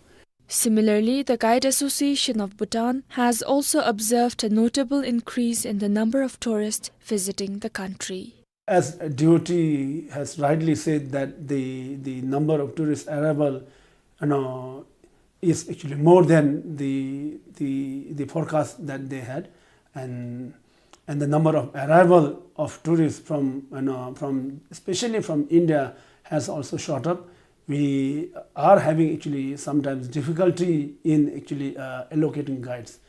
Similarly, the Guide Association of Bhutan has also observed a notable increase in the number of tourists visiting the country. As D O T has rightly said that the, the number of tourist arrival, you know, is actually more than the, the, the forecast that they had, and, and the number of arrival of tourists from, you know, from, especially from India, has also shot up. We are having actually sometimes difficulty in actually, uh, allocating guides.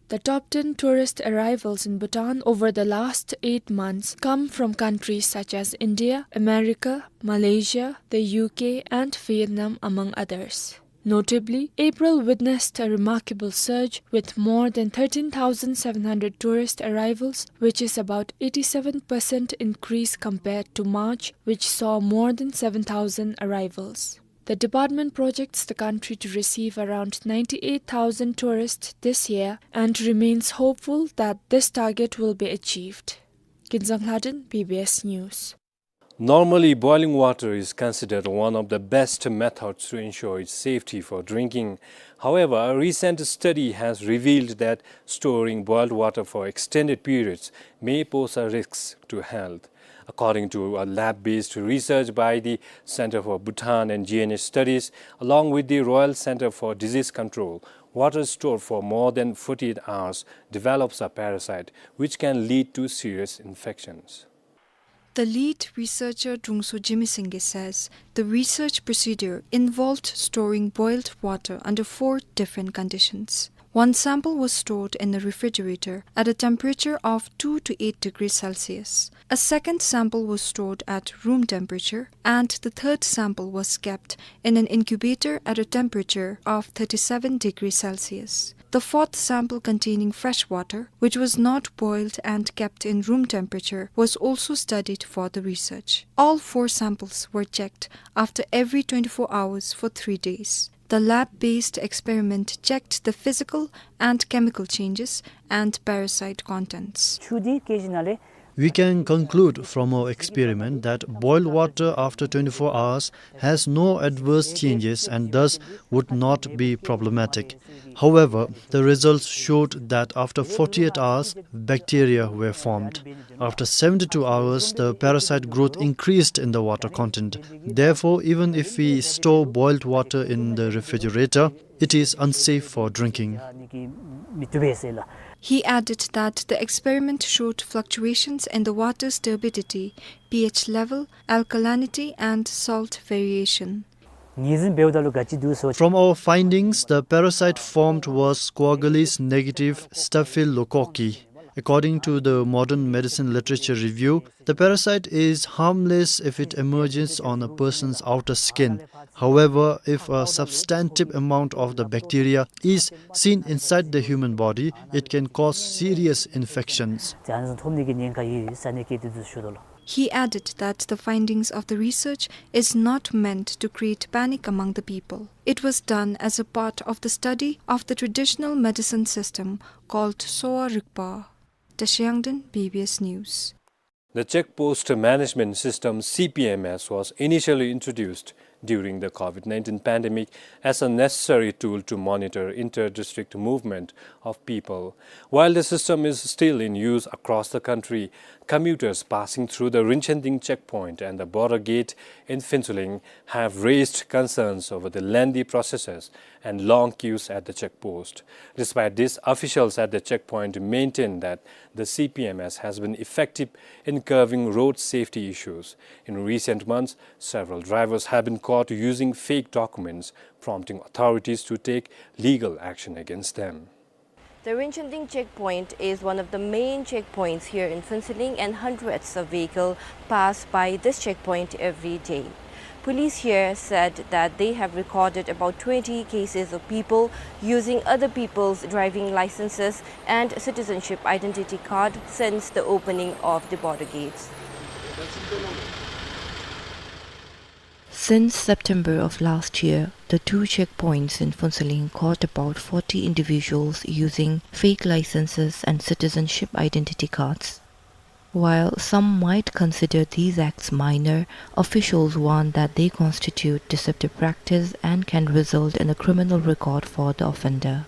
The top ten tourist arrivals in Bhutan over the last eight months come from countries such as India, America, Malaysia, the U K, and Vietnam, among others. Notably, April witnessed a remarkable surge with more than thirteen thousand seven hundred tourist arrivals, which is about eighty-seven percent increase compared to March, which saw more than seven thousand arrivals. The department projects the country to receive around ninety-eight thousand tourists this year and remains hopeful that this target will be achieved. Kinzang Lhaden, B B S News. Normally, boiling water is considered one of the best methods to ensure its safety for drinking. However, a recent study has revealed that storing boiled water for extended periods may pose a risk to health. According to a lab-based research by the Center for Bhutan and G N S Studies, along with the Royal Center for Disease Control, water stored for more than forty-eight hours develops a parasite, which can lead to serious infections. The lead researcher Drungso Jigme Singye says the research procedure involved storing boiled water under four different conditions. One sample was stored in a refrigerator at a temperature of two to eight degrees Celsius. A second sample was stored at room temperature, and the third sample was kept in an incubator at a temperature of thirty-seven degrees Celsius. The fourth sample containing fresh water, which was not boiled and kept in room temperature, was also studied for the research. All four samples were checked after every twenty-four hours for three days. The lab-based experiment checked the physical and chemical changes and parasite contents. We can conclude from our experiment that boiled water after twenty-four hours has no adverse changes and thus would not be problematic. However, the results showed that after forty-eight hours, bacteria were formed. After seventy-two hours, the parasite growth increased in the water content. Therefore, even if we store boiled water in the refrigerator, it is unsafe for drinking. He added that the experiment showed fluctuations in the water's turbidity, pH level, alkalinity, and salt variation. From our findings, the parasite formed was Quercus negative staphylococci. According to the Modern Medicine Literature Review, the parasite is harmless if it emerges on a person's outer skin. However, if a substantive amount of the bacteria is seen inside the human body, it can cause serious infections. He added that the findings of the research is not meant to create panic among the people. It was done as a part of the study of the traditional medicine system called Sowa Rigpa. Tashiyangden, B B S News. The Check Post Management System, C P M S, was initially introduced during the COVID nineteen pandemic as a necessary tool to monitor inter-district movement of people. While the system is still in use across the country, commuters passing through the Rinchenting checkpoint and the border gate in Phuentsholing have raised concerns over the lengthy processes and long queues at the checkpost. Despite this, officials at the checkpoint maintain that the C P M S has been effective in curbing road safety issues. In recent months, several drivers have been caught using fake documents, prompting authorities to take legal action against them. The Rinchenting checkpoint is one of the main checkpoints here in Phuentsholing, and hundreds of vehicles pass by this checkpoint every day. Police here said that they have recorded about twenty cases of people using other people's driving licenses and citizenship identity card since the opening of the border gates. Since September of last year, the two checkpoints in Phuentsholing caught about forty individuals using fake licenses and citizenship identity cards. While some might consider these acts minor, officials warn that they constitute deceptive practice and can result in a criminal record for the offender.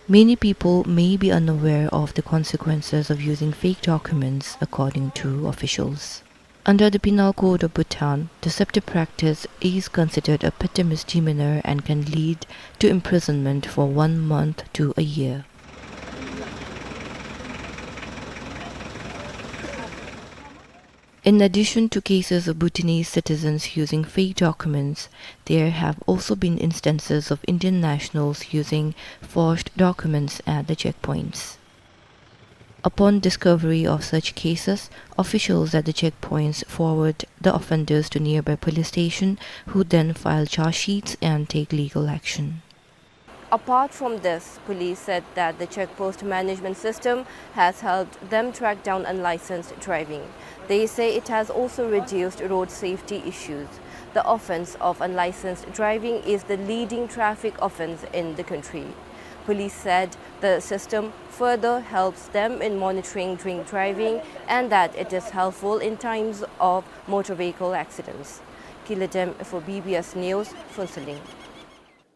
Many people may be unaware of the consequences of using fake documents, according to officials. Under the Penal Code of Bhutan, deceptive practice is considered a petty misdemeanor and can lead to imprisonment for one month to a year. In addition to cases of Bhutanese citizens using fake documents, there have also been instances of Indian nationals using forged documents at the checkpoints. Upon discovery of such cases, officials at the checkpoints forward the offenders to nearby police station, who then file charge sheets and take legal action. Apart from this, police said that the check post management system has helped them track down unlicensed driving. They say it has also reduced road safety issues. The offense of unlicensed driving is the leading traffic offense in the country. Police said the system further helps them in monitoring drink driving and that it is helpful in times of motor vehicle accidents. Kiladem for B B S News, Phuentsholing.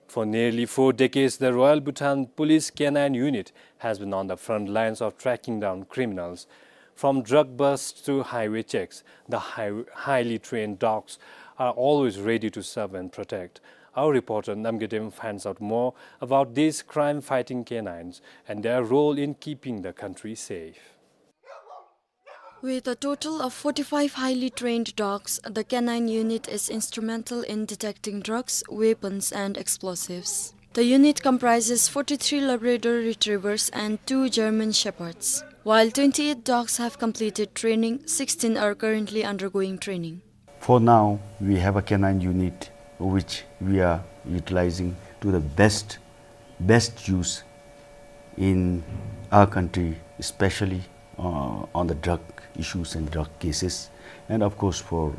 For nearly four decades, the Royal Bhutan Police Canine Unit has been on the front lines of tracking down criminals. From drug busts to highway checks, the high-, highly trained dogs are always ready to serve and protect. Our reporter Namgay Dem finds out more about these crime-fighting canines and their role in keeping the country safe. With a total of forty-five highly trained dogs, the canine unit is instrumental in detecting drugs, weapons, and explosives. The unit comprises forty-three Labrador Retrievers and two German Shepherds. While twenty-eight dogs have completed training, sixteen are currently undergoing training. For now, we have a canine unit which we are utilizing to the best, best use in our country, especially, uh, on the drug issues and drug cases, and of course for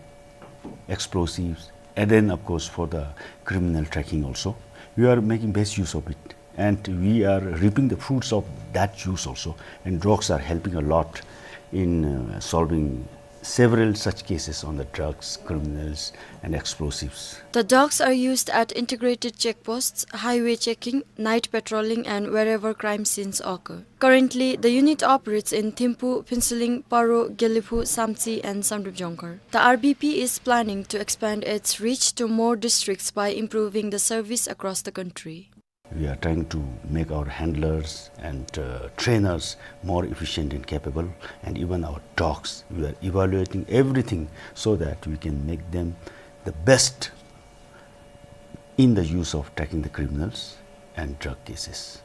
explosives, and then of course for the criminal tracking also. We are making best use of it, and we are reaping the fruits of that use also, and dogs are helping a lot in, uh, solving several such cases on the drugs, criminals, and explosives. The dogs are used at integrated checkposts, highway checking, night patrolling, and wherever crime scenes occur. Currently, the unit operates in Thimphu, Phuentsholing, Paro, Gelephu, Samtse, and Samdrup Jongkhar. The R B P is planning to expand its reach to more districts by improving the service across the country. We are trying to make our handlers and, uh, trainers more efficient and capable, and even our dogs. We are evaluating everything so that we can make them the best in the use of tracking the criminals and drug cases.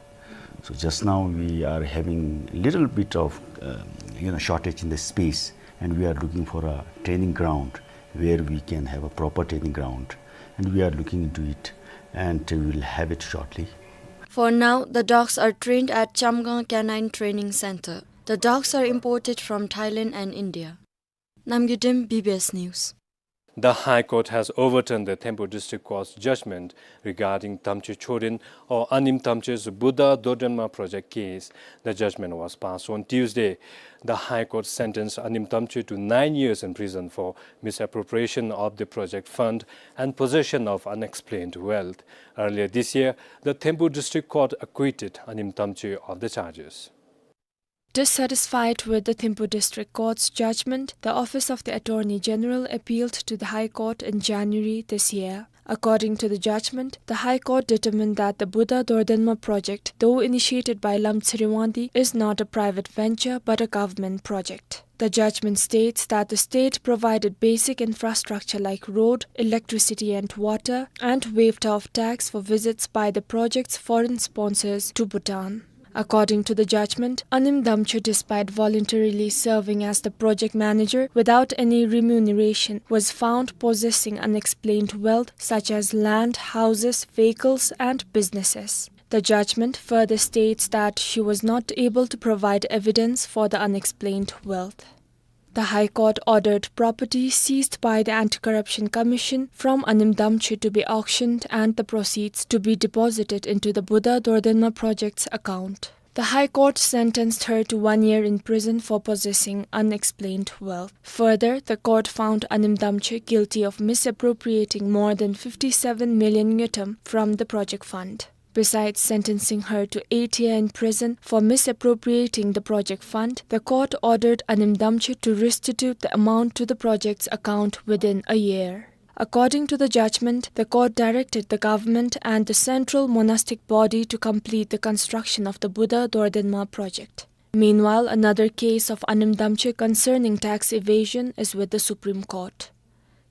So just now we are having little bit of, um, you know, shortage in the space, and we are looking for a training ground where we can have a proper training ground, and we are looking into it, and we will have it shortly. For now, the dogs are trained at Chamgang Canine Training Center. The dogs are imported from Thailand and India. Namgay Dem, B B S News. The High Court has overturned the Thimphu District Court's judgment regarding Damche Choden or Anim Damche's Buddha Dordrenma project case. The judgment was passed on Tuesday. The High Court sentenced Anim Damche to nine years in prison for misappropriation of the project fund and possession of unexplained wealth. Earlier this year, the Thimphu District Court acquitted Anim Damche of the charges. Dissatisfied with the Thimphu District Court's judgment, the Office of the Attorney General appealed to the High Court in January this year. According to the judgment, the High Court determined that the Buddha Dordrenma project, though initiated by Lamtseri Wangdi, is not a private venture but a government project. The judgment states that the state provided basic infrastructure like road, electricity and water, and waived off tax for visits by the project's foreign sponsors to Bhutan. According to the judgment, Anim Damche, despite voluntarily serving as the project manager without any remuneration, was found possessing unexplained wealth such as land, houses, vehicles, and businesses. The judgment further states that she was not able to provide evidence for the unexplained wealth. The High Court ordered property seized by the Anti-Corruption Commission from Anim Damche to be auctioned and the proceeds to be deposited into the Buddha Dordrenma project's account. The High Court sentenced her to one year in prison for possessing unexplained wealth. Further, the court found Anim Damche guilty of misappropriating more than fifty-seven million ngultrum from the project fund. Besides sentencing her to eight year in prison for misappropriating the project fund, the court ordered Anim Damche to restitute the amount to the project's account within a year. According to the judgment, the court directed the government and the central monastic body to complete the construction of the Buddha Dordrenma project. Meanwhile, another case of Anim Damche concerning tax evasion is with the Supreme Court.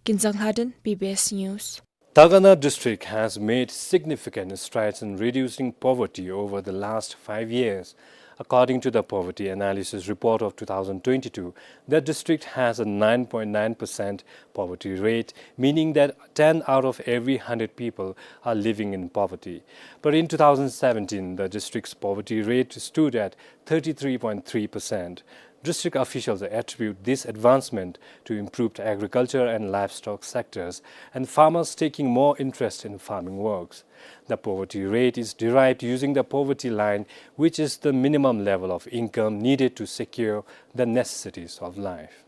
Kinzang Lhaden, B B S News. Tagana district has made significant strides in reducing poverty over the last five years. According to the poverty analysis report of two thousand twenty-two, the district has a nine point nine percent poverty rate, meaning that ten out of every hundred people are living in poverty. But in two thousand seventeen, the district's poverty rate stood at thirty-three point three percent. District officials attribute this advancement to improved agriculture and livestock sectors and farmers taking more interest in farming works. The poverty rate is derived using the poverty line, which is the minimum level of income needed to secure the necessities of life.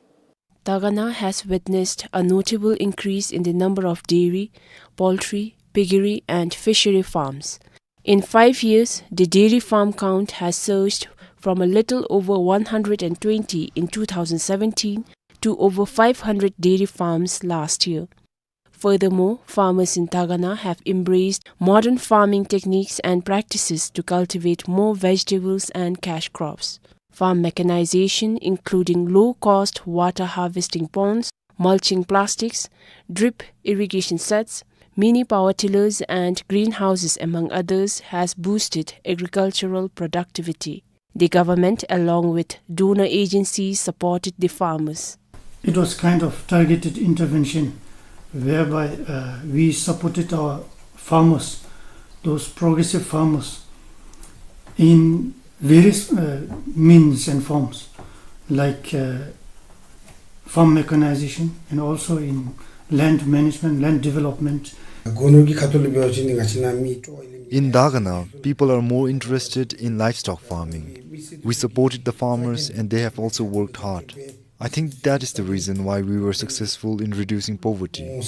Tagana has witnessed a notable increase in the number of dairy, poultry, piggery, and fishery farms. In five years, the dairy farm count has surged from a little over one hundred and twenty in two thousand seventeen to over five hundred dairy farms last year. Furthermore, farmers in Tagana have embraced modern farming techniques and practices to cultivate more vegetables and cash crops. Farm mechanization, including low-cost water harvesting ponds, mulching plastics, drip irrigation sets, mini power tillers and greenhouses, among others, has boosted agricultural productivity. The government, along with donor agencies, supported the farmers. It was kind of targeted intervention whereby, uh, we supported our farmers, those progressive farmers, in various, uh, means and forms, like, uh, farm mechanization and also in land management, land development. In Tagana, people are more interested in livestock farming. We supported the farmers and they have also worked hard. I think that is the reason why we were successful in reducing poverty.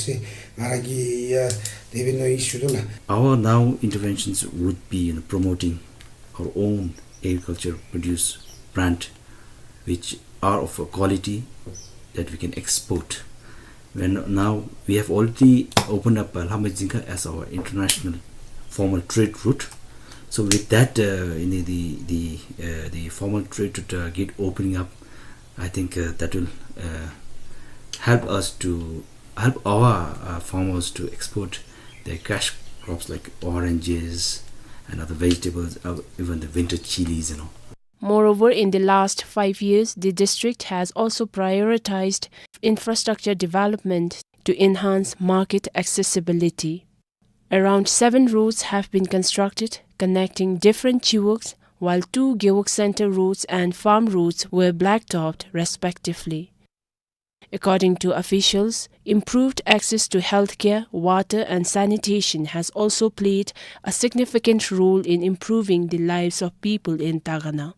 Our now interventions would be in promoting our own agriculture produce brand, which are of a quality that we can export. When now we have already opened up, uh, Lhama Dzingkha as our international formal trade route. So with that, uh, you know, the, the, uh, the formal trade route, uh, gate opening up, I think, uh, that will, uh, help us to help our, uh, farmers to export their cash crops like oranges and other vegetables, uh, even the winter chilies, you know. Moreover, in the last five years, the district has also prioritized infrastructure development to enhance market accessibility. Around seven roads have been constructed, connecting different chiwuks, while two gewog center roads and farm roads were blacktopped, respectively. According to officials, improved access to healthcare, water, and sanitation has also played a significant role in improving the lives of people in Tagana.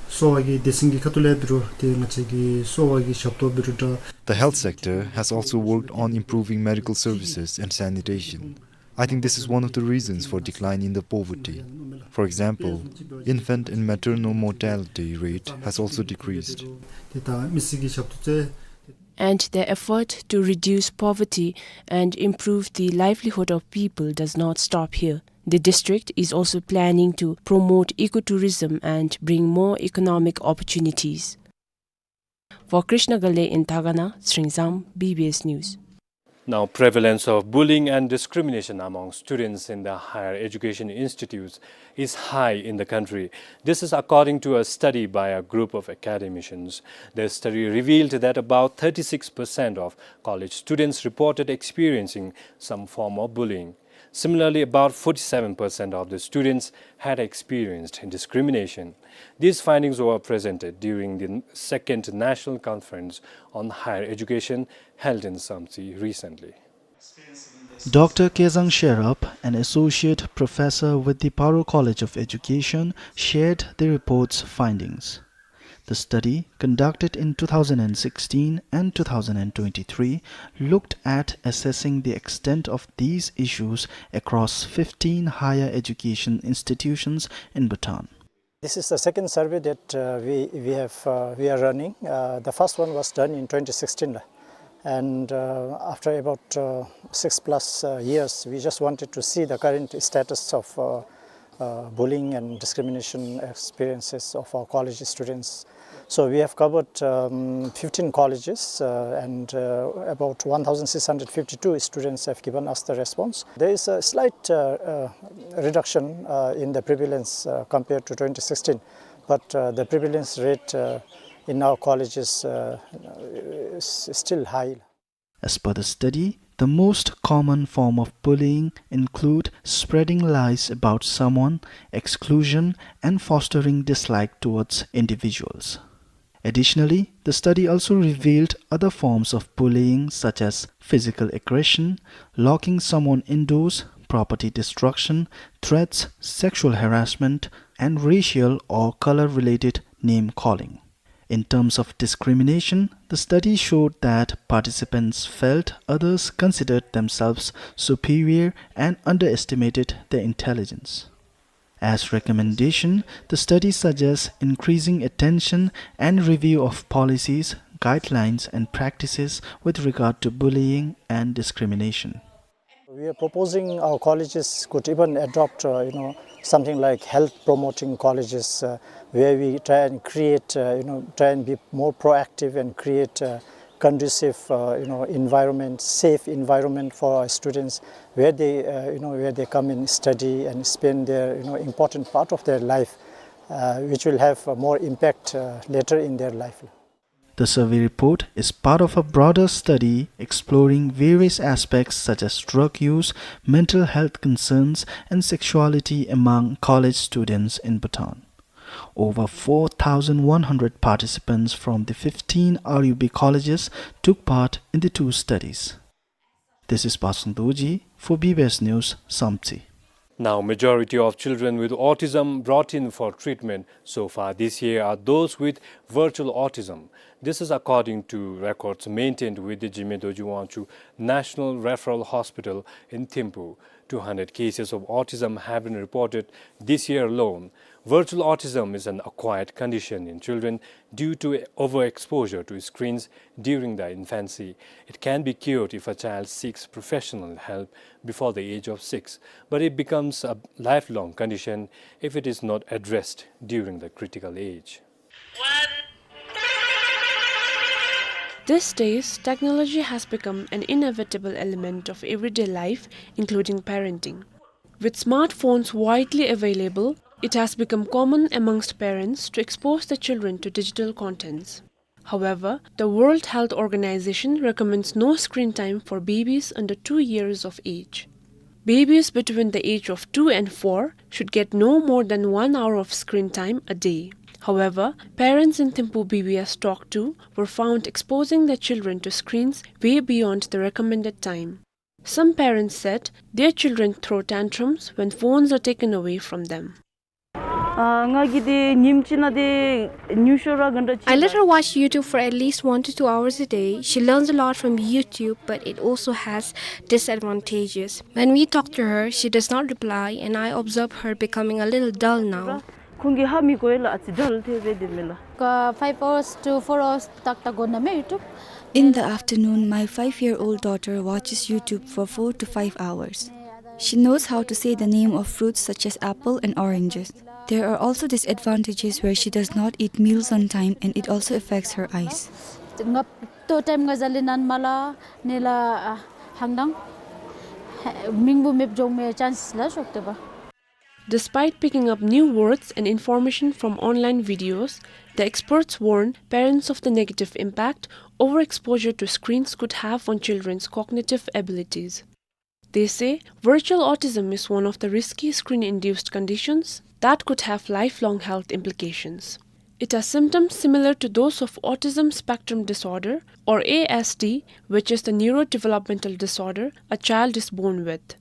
གསོ་བ་གི་སྡེ་ཚན་གྱི་ཁ་ཐུག་ལས་འབད་རུང་ཏེ་ང་བཅས་ཀྱི་གསོ་བ་གི་ཞབས་ཏོག་འབད་རུང་འདྲ། The health sector has also worked on improving medical services and sanitation. I think this is one of the reasons for decline in the poverty. For example, infant and maternal mortality rate has also decreased. ཏེ་ད་མི་སེར་གྱི་ཞབས་ཏོག་ཚེ། And their effort to reduce poverty and improve the livelihood of people does not stop here. The district is also planning to promote ecotourism and bring more economic opportunities. For Krishna Ghale in Tagana, Sringzam, B B S News. Now, prevalence of bullying and discrimination among students in the higher education institutes is high in the country. This is according to a study by a group of academicians. The study revealed that about thirty-six percent of college students reported experiencing some form of bullying. Similarly, about forty-seven percent of the students had experienced discrimination. These findings were presented during the second National Conference on Higher Education held in Samtse recently. Doctor Kezang Sherap, an associate professor with the Paro College of Education, shared the report's findings. The study, conducted in two thousand and sixteen and two thousand and twenty-three, looked at assessing the extent of these issues across fifteen higher education institutions in Bhutan. This is the second survey that, uh, we, we have, uh, we are running. Uh, the first one was done in twenty sixteen, and, uh, after about, uh, six plus, uh, years, we just wanted to see the current status of, uh, uh, bullying and discrimination experiences of our college students. So we have covered, um, fifteen colleges, uh, and, uh, about one thousand six hundred fifty-two students have given us the response. There is a slight, uh, uh, reduction, uh, in the prevalence, uh, compared to twenty sixteen, but, uh, the prevalence rate, uh, in our colleges, uh, is still high. As per the study, the most common form of bullying include spreading lies about someone, exclusion, and fostering dislike towards individuals. Additionally, the study also revealed other forms of bullying such as physical aggression, locking someone indoors, property destruction, threats, sexual harassment, and racial or color-related name-calling. In terms of discrimination, the study showed that participants felt others considered themselves superior and underestimated their intelligence. As recommendation, the study suggests increasing attention and review of policies, guidelines, and practices with regard to bullying and discrimination. We are proposing our colleges could even adopt, uh, you know, something like health promoting colleges, uh, where we try and create, uh, you know, try and be more proactive and create, uh, conducive, uh, you know, environment, safe environment for our students, where they, uh, you know, where they come and study and spend their, you know, important part of their life, uh, which will have, uh, more impact, uh, later in their life. The survey report is part of a broader study exploring various aspects such as drug use, mental health concerns, and sexuality among college students in Bhutan. Over four thousand one hundred participants from the fifteen R U B colleges took part in the two studies. This is Pasang Dorji for B B S News, Samtse. Now, majority of children with autism brought in for treatment so far this year are those with virtual autism. This is according to records maintained with the Jigme Dorji Wangchuck National Referral Hospital in Thimphu. Two hundred cases of autism have been reported this year alone. Virtual autism is an acquired condition in children due to overexposure to screens during their infancy. It can be cured if a child seeks professional help before the age of six, but it becomes a lifelong condition if it is not addressed during the critical age. These days, technology has become an inevitable element of everyday life, including parenting. With smartphones widely available, it has become common amongst parents to expose their children to digital contents. However, the World Health Organization recommends no screen time for babies under two years of age. Babies between the age of two and four should get no more than one hour of screen time a day. However, parents in Thimphu B B S talked to were found exposing their children to screens way beyond the recommended time. Some parents said their children throw tantrums when phones are taken away from them. ཨ་ང་གིས་དེ་ཉིནམ་གཅིག་ནང་དེ་ཉུང་ཤོས་ར་ག་འདྲ་ཅིག I let her watch YouTube for at least one to two hours a day. She learns a lot from YouTube, but it also has disadvantages. When we talk to her, she does not reply, and I observe her becoming a little dull now. ཁོང་གིས་ཧ་མི་གོ་ཡ་ལགས། ཨ་ཙི་dull ཐལ་སྦེ་སྡོད་མི་ལགས། ཀ་five hours to four hours ཏག་ཏག་གོ་ན་མས་YouTube. In the afternoon, my five-year-old daughter watches YouTube for four to five hours. She knows how to say the name of fruits such as apple and oranges. There are also disadvantages where she does not eat meals on time and it also affects her eyes. ང་ཏོག་ཊའིམ་ང་བཟའ་ལས་ནཱ་མ་ལ་ནི་ལགས་ཨ་ཧང་དང་མིང་བུ་མེདཔ་འགྱོ་མི་chance ལགས་ཤོར་ཏེ་པ། Despite picking up new words and information from online videos, the experts warn parents of the negative impact overexposure to screens could have on children's cognitive abilities. They say virtual autism is one of the risky screen-induced conditions that could have lifelong health implications. It has symptoms similar to those of autism spectrum disorder, or A S D, which is the neurodevelopmental disorder a child is born with.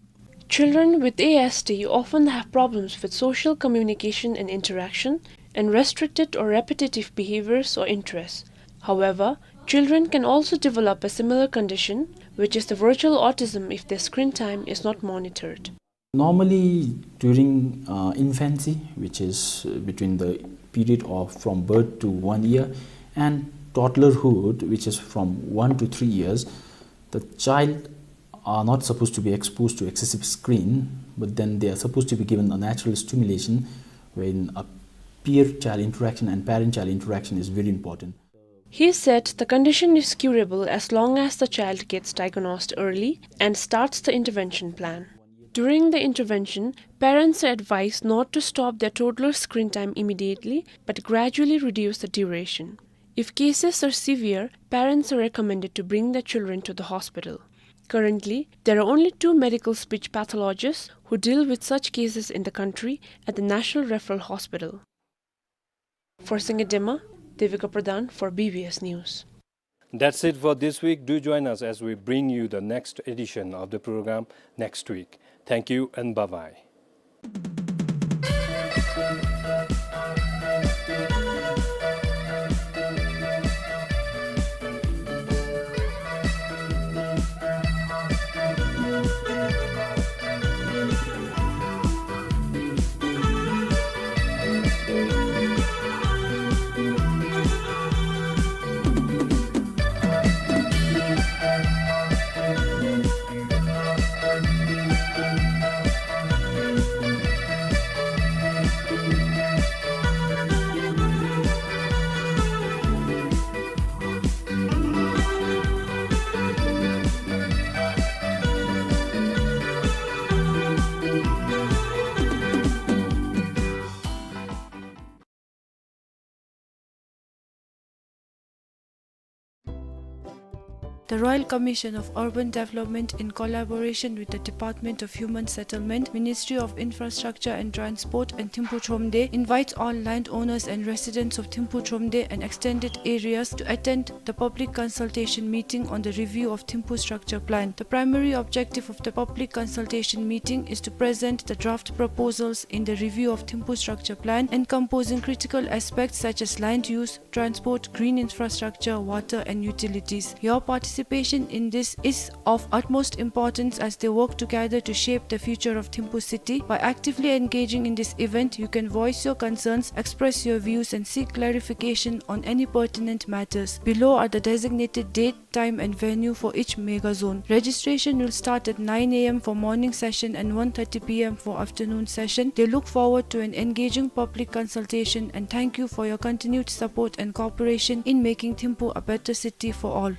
Children with A S D often have problems with social communication and interaction, and restricted or repetitive behaviors or interests. However, children can also develop a similar condition, which is the virtual autism, if their screen time is not monitored. Normally, during, uh, infancy, which is, uh, between the period of from birth to one year, and toddlerhood, which is from one to three years, the child are not supposed to be exposed to excessive screen, but then they are supposed to be given a natural stimulation wherein a peer-child interaction and parent-child interaction is very important. He said the condition is curable as long as the child gets diagnosed early and starts the intervention plan. During the intervention, parents are advised not to stop their toddler's screen time immediately, but gradually reduce the duration. If cases are severe, parents are recommended to bring their children to the hospital. Currently, there are only two medical speech pathologists who deal with such cases in the country at the National Referral Hospital. For Singye Dema, Devika Pradhan for B B S News. That's it for this week. Do join us as we bring you the next edition of the program next week. Thank you and bye-bye. The Royal Commission of Urban Development, in collaboration with the Department of Human Settlement, Ministry of Infrastructure and Transport, and Thimphu Thromde, invites all landowners and residents of Thimphu Thromde and extended areas to attend the public consultation meeting on the review of Thimphu Structure Plan. The primary objective of the public consultation meeting is to present the draft proposals in the review of Thimphu Structure Plan, encompassing critical aspects such as land use, transport, green infrastructure, water, and utilities. Your participation in this is of utmost importance as they work together to shape the future of Thimphu city. By actively engaging in this event, you can voice your concerns, express your views, and seek clarification on any pertinent matters. Below are the designated date, time and venue for each mega zone. Registration will start at nine A M for morning session and one thirty P M for afternoon session. They look forward to an engaging public consultation and thank you for your continued support and cooperation in making Thimphu a better city for all.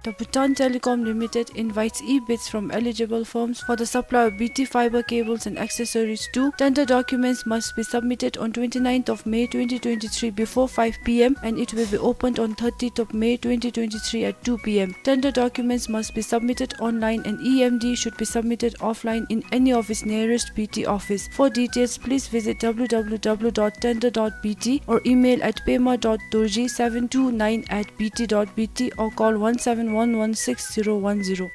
The Bhutan Telecom Limited invites e-bids from eligible firms for the supply of B T fiber cables and accessories two. Tender documents must be submitted on twenty-ninth of May twenty twenty-three before five P M and it will be opened on thirtieth of May twenty twenty-three at two P M. Tender documents must be submitted online and E M D should be submitted offline in any of its nearest B T office. For details, please visit W W W dot tender dot B T or email at pema dot dorji seven two nine at B T dot B T or call one seven one one six zero one zero.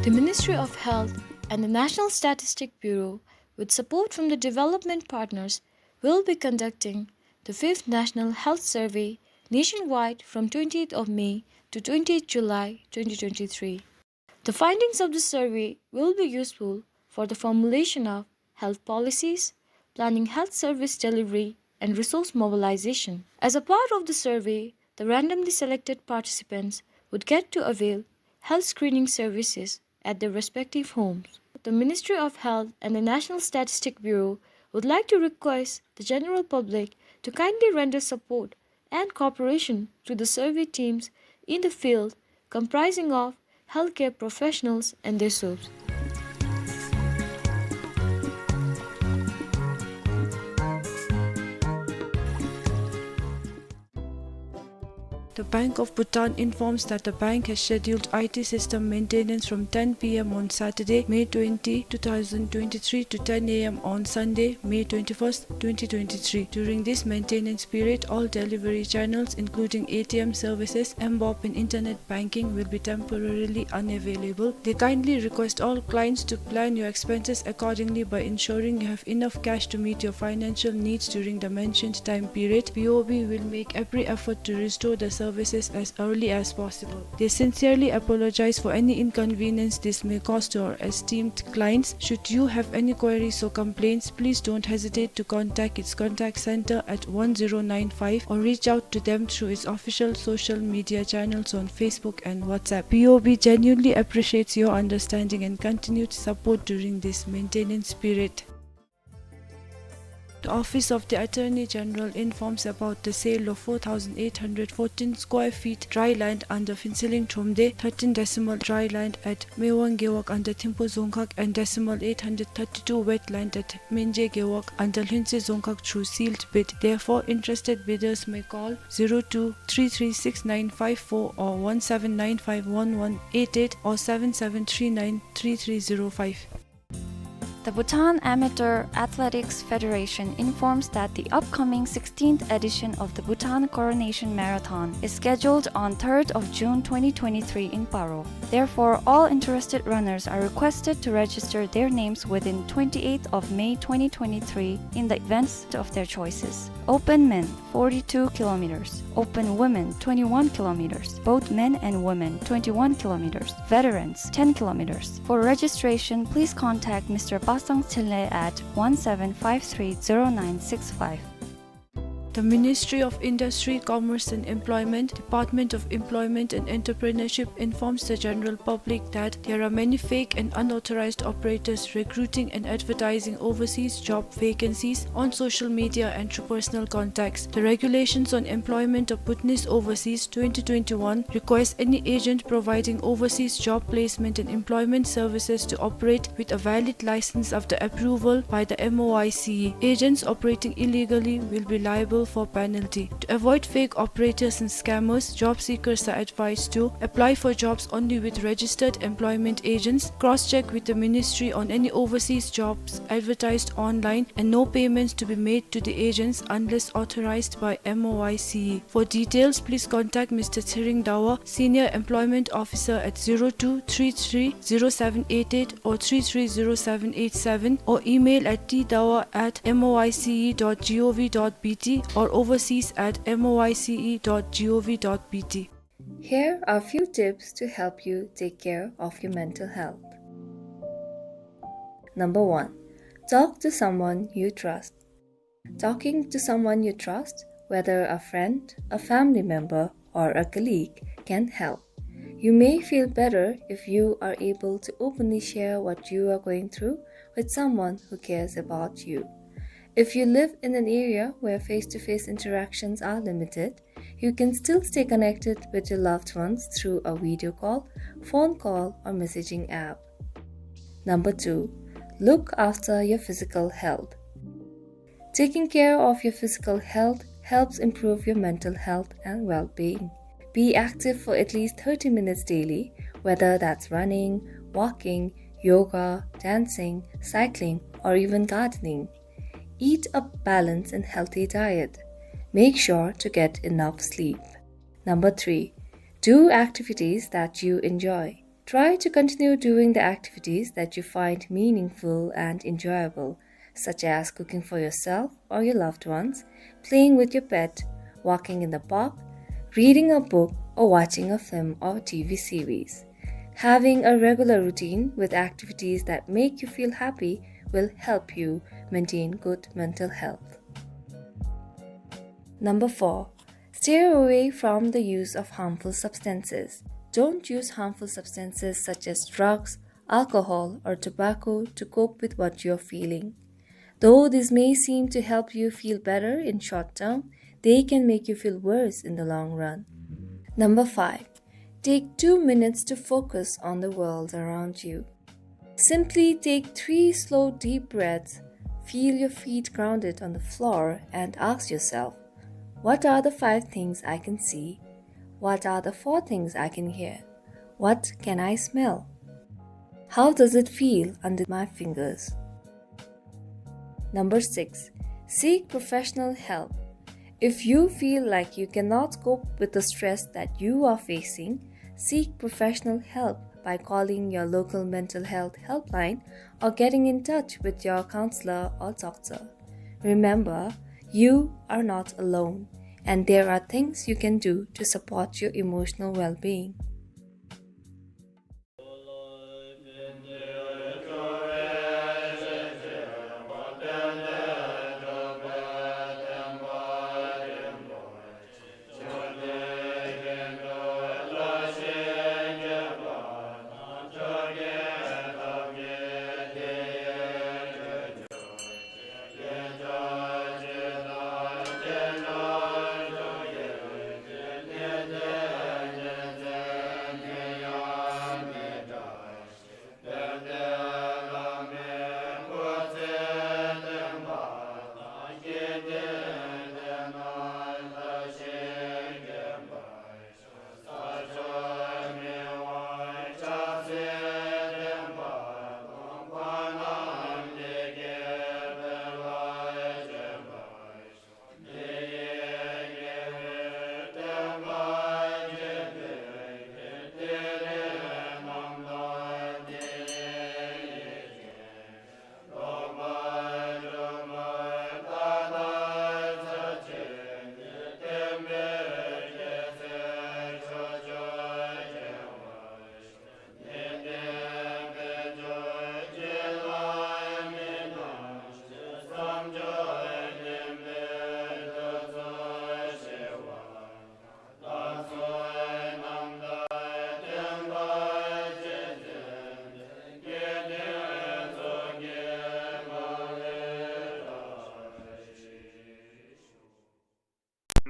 The Ministry of Health and the National Statistic Bureau, with support from the development partners, will be conducting the fifth National Health Survey nationwide from twentieth of May to twentieth July twenty twenty-three. The findings of the survey will be useful for the formulation of health policies, planning health service delivery, and resource mobilization. As a part of the survey, the randomly selected participants would get to avail health screening services at their respective homes. The Ministry of Health and the National Statistic Bureau would like to request the general public to kindly render support and cooperation to the survey teams in the field, comprising of healthcare professionals and their subs. The Bank of Bhutan informs that the bank has scheduled I T system maintenance from ten P M on Saturday, May twenty, two thousand twenty-three to ten A M on Sunday, May twenty-first, twenty twenty-three. During this maintenance period, all delivery channels, including A T M services, M BOP and internet banking, will be temporarily unavailable. They kindly request all clients to plan your expenses accordingly by ensuring you have enough cash to meet your financial needs during the mentioned time period. B O B will make every effort to restore the services as early as possible. They sincerely apologize for any inconvenience this may cause to our esteemed clients. Should you have any queries or complaints, please don't hesitate to contact its contact center at one zero nine five or reach out to them through its official social media channels on Facebook and WhatsApp. P O B genuinely appreciates your understanding and continued support during this maintenance period. The Office of the Attorney General informs about the sale of four thousand eight hundred fourteen square feet dry land under Phuentsholing Thromde, thirteen decimal dry land at Mewang Gewog under Thimphu Dzongkhag, and decimal eight hundred thirty-two wet land at Mengje Gewog under Lhuentse Dzongkhag through sealed bid. Therefore, interested bidders may call zero two three three six nine five four or one seven nine five one one eight eight or seven seven three nine three three zero five. The Bhutan Amateur Athletics Federation informs that the upcoming sixteenth edition of the Bhutan Coronation Marathon is scheduled on third of June twenty twenty-three in Paro. Therefore, all interested runners are requested to register their names within twenty-eighth of May twenty twenty-three in the events of their choices. Open men, forty-two kilometers. Open women, twenty-one kilometers. Both men and women, twenty-one kilometers. Veterans, ten kilometers. For registration, please contact Mister Pasang Tshile at one seven five three zero nine six five. The Ministry of Industry, Commerce and Employment, Department of Employment and Entrepreneurship informs the general public that there are many fake and unauthorized operators recruiting and advertising overseas job vacancies on social media and through personal contacts. The Regulations on Employment of Bhutanese Overseas twenty twenty-one requires any agent providing overseas job placement and employment services to operate with a valid license after approval by the M O I C E. Agents operating illegally will be liable for penalty. To avoid fake operators and scammers, job seekers are advised to apply for jobs only with registered employment agents, cross-check with the ministry on any overseas jobs advertised online, and no payments to be made to the agents unless authorized by M O I C E. For details, please contact Mister Tshering Dawa, Senior Employment Officer, at zero two three three zero seven eight eight or three three zero seven eight seven, or email at t dawa at M O I C E dot gov dot B T or overseas at M O I C E dot gov dot B T. Here are few tips to help you take care of your mental health. Number one, talk to someone you trust. Talking to someone you trust, whether a friend, a family member, or a colleague, can help. You may feel better if you are able to openly share what you are going through with someone who cares about you. If you live in an area where face-to-face interactions are limited, you can still stay connected with your loved ones through a video call, phone call, or messaging app. Number two, look after your physical health. Taking care of your physical health helps improve your mental health and well-being. Be active for at least thirty minutes daily, whether that's running, walking, yoga, dancing, cycling, or even gardening. Eat a balanced and healthy diet. Make sure to get enough sleep. Number three, do activities that you enjoy. Try to continue doing the activities that you find meaningful and enjoyable, such as cooking for yourself or your loved ones, playing with your pet, walking in the park, reading a book, or watching a film or T V series. Having a regular routine with activities that make you feel happy will help you maintain good mental health. Number four, steer away from the use of harmful substances. Don't use harmful substances such as drugs, alcohol, or tobacco to cope with what you're feeling. Though these may seem to help you feel better in short term, they can make you feel worse in the long run. Number five, take two minutes to focus on the world around you. Simply take three slow, deep breaths, feel your feet grounded on the floor, and ask yourself, "What are the five things I can see? What are the four things I can hear? What can I smell? How does it feel under my fingers?" Number six, seek professional help. If you feel like you cannot cope with the stress that you are facing, seek professional help by calling your local mental health helpline or getting in touch with your counselor or doctor. Remember, you are not alone. And there are things you can do to support your emotional well-being.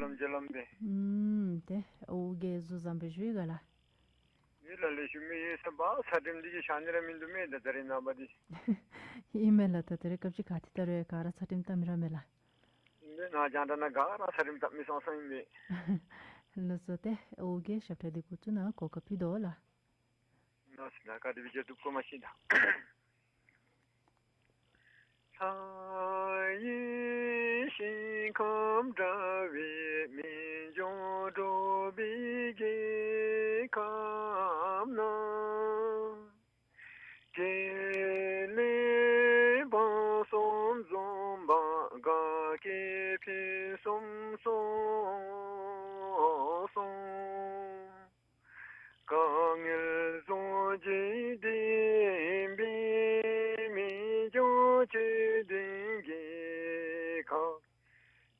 ལམ་རྒྱ་ལམ་པས། ཨུམ། ཏེ་ཨོ་རྒྱན་གཟུགས་བཟང་པོ་ཞུ་ཡི་ག་ལགས། ཡོད་ལགས། ལེགས་ཤོམ་ཨིན། ཚ་བ་ཚ་དྲིམ་འདི་གིས་ཤར་ནི་ར་མིན་འདུག་མས། ད་ད་རིས་ནངས་པ་འདི། ཨིན་མས་ལགས། ད་ད་རིས་སྐབས་ཅིག་ག་ཏེ་ད་རུང་ག་ར་ཚ་དྲིམ་བཏབ་མི་ར་མས་ལགས། འདི་ནང་རྒྱང་བསྒྲགས་ནང་ག་ར་ཚ་དྲིམ་བཏབ་མི་སང་སང་ཨིན་མས། ལགས་སོ། ཏེ་ཨོ་རྒྱན་ཞབས་ཁྲ་འདི་འགོ་བཙུགས་ན་གོ་སྐབས་ཕུལ་དོ་ལགས། ལགས་སོ་ལགས། ག་དེ་སྦེ་བྱས་འདུག་གོ་མ་ཤེས་ད། ལྷ་ཡི་ཞིང་ཁམས་དྲ་བའི་མི་མགྱོགས་འགྲོ་བའི་རྒྱལ་ཁམས་ན། དགེ་ལེགས་བག་གསུམ་འཛོམས་པ་དགའ་སྐྱིད་ཕུན་སུམ་ཚོགས་གསུམ། དཀའ་ངལ་གཟུགས་ཀྱིས་བདེན་པའི་མི་མགྱོགས་སྤྱི་མདུན་རྒྱལ་ཁམས།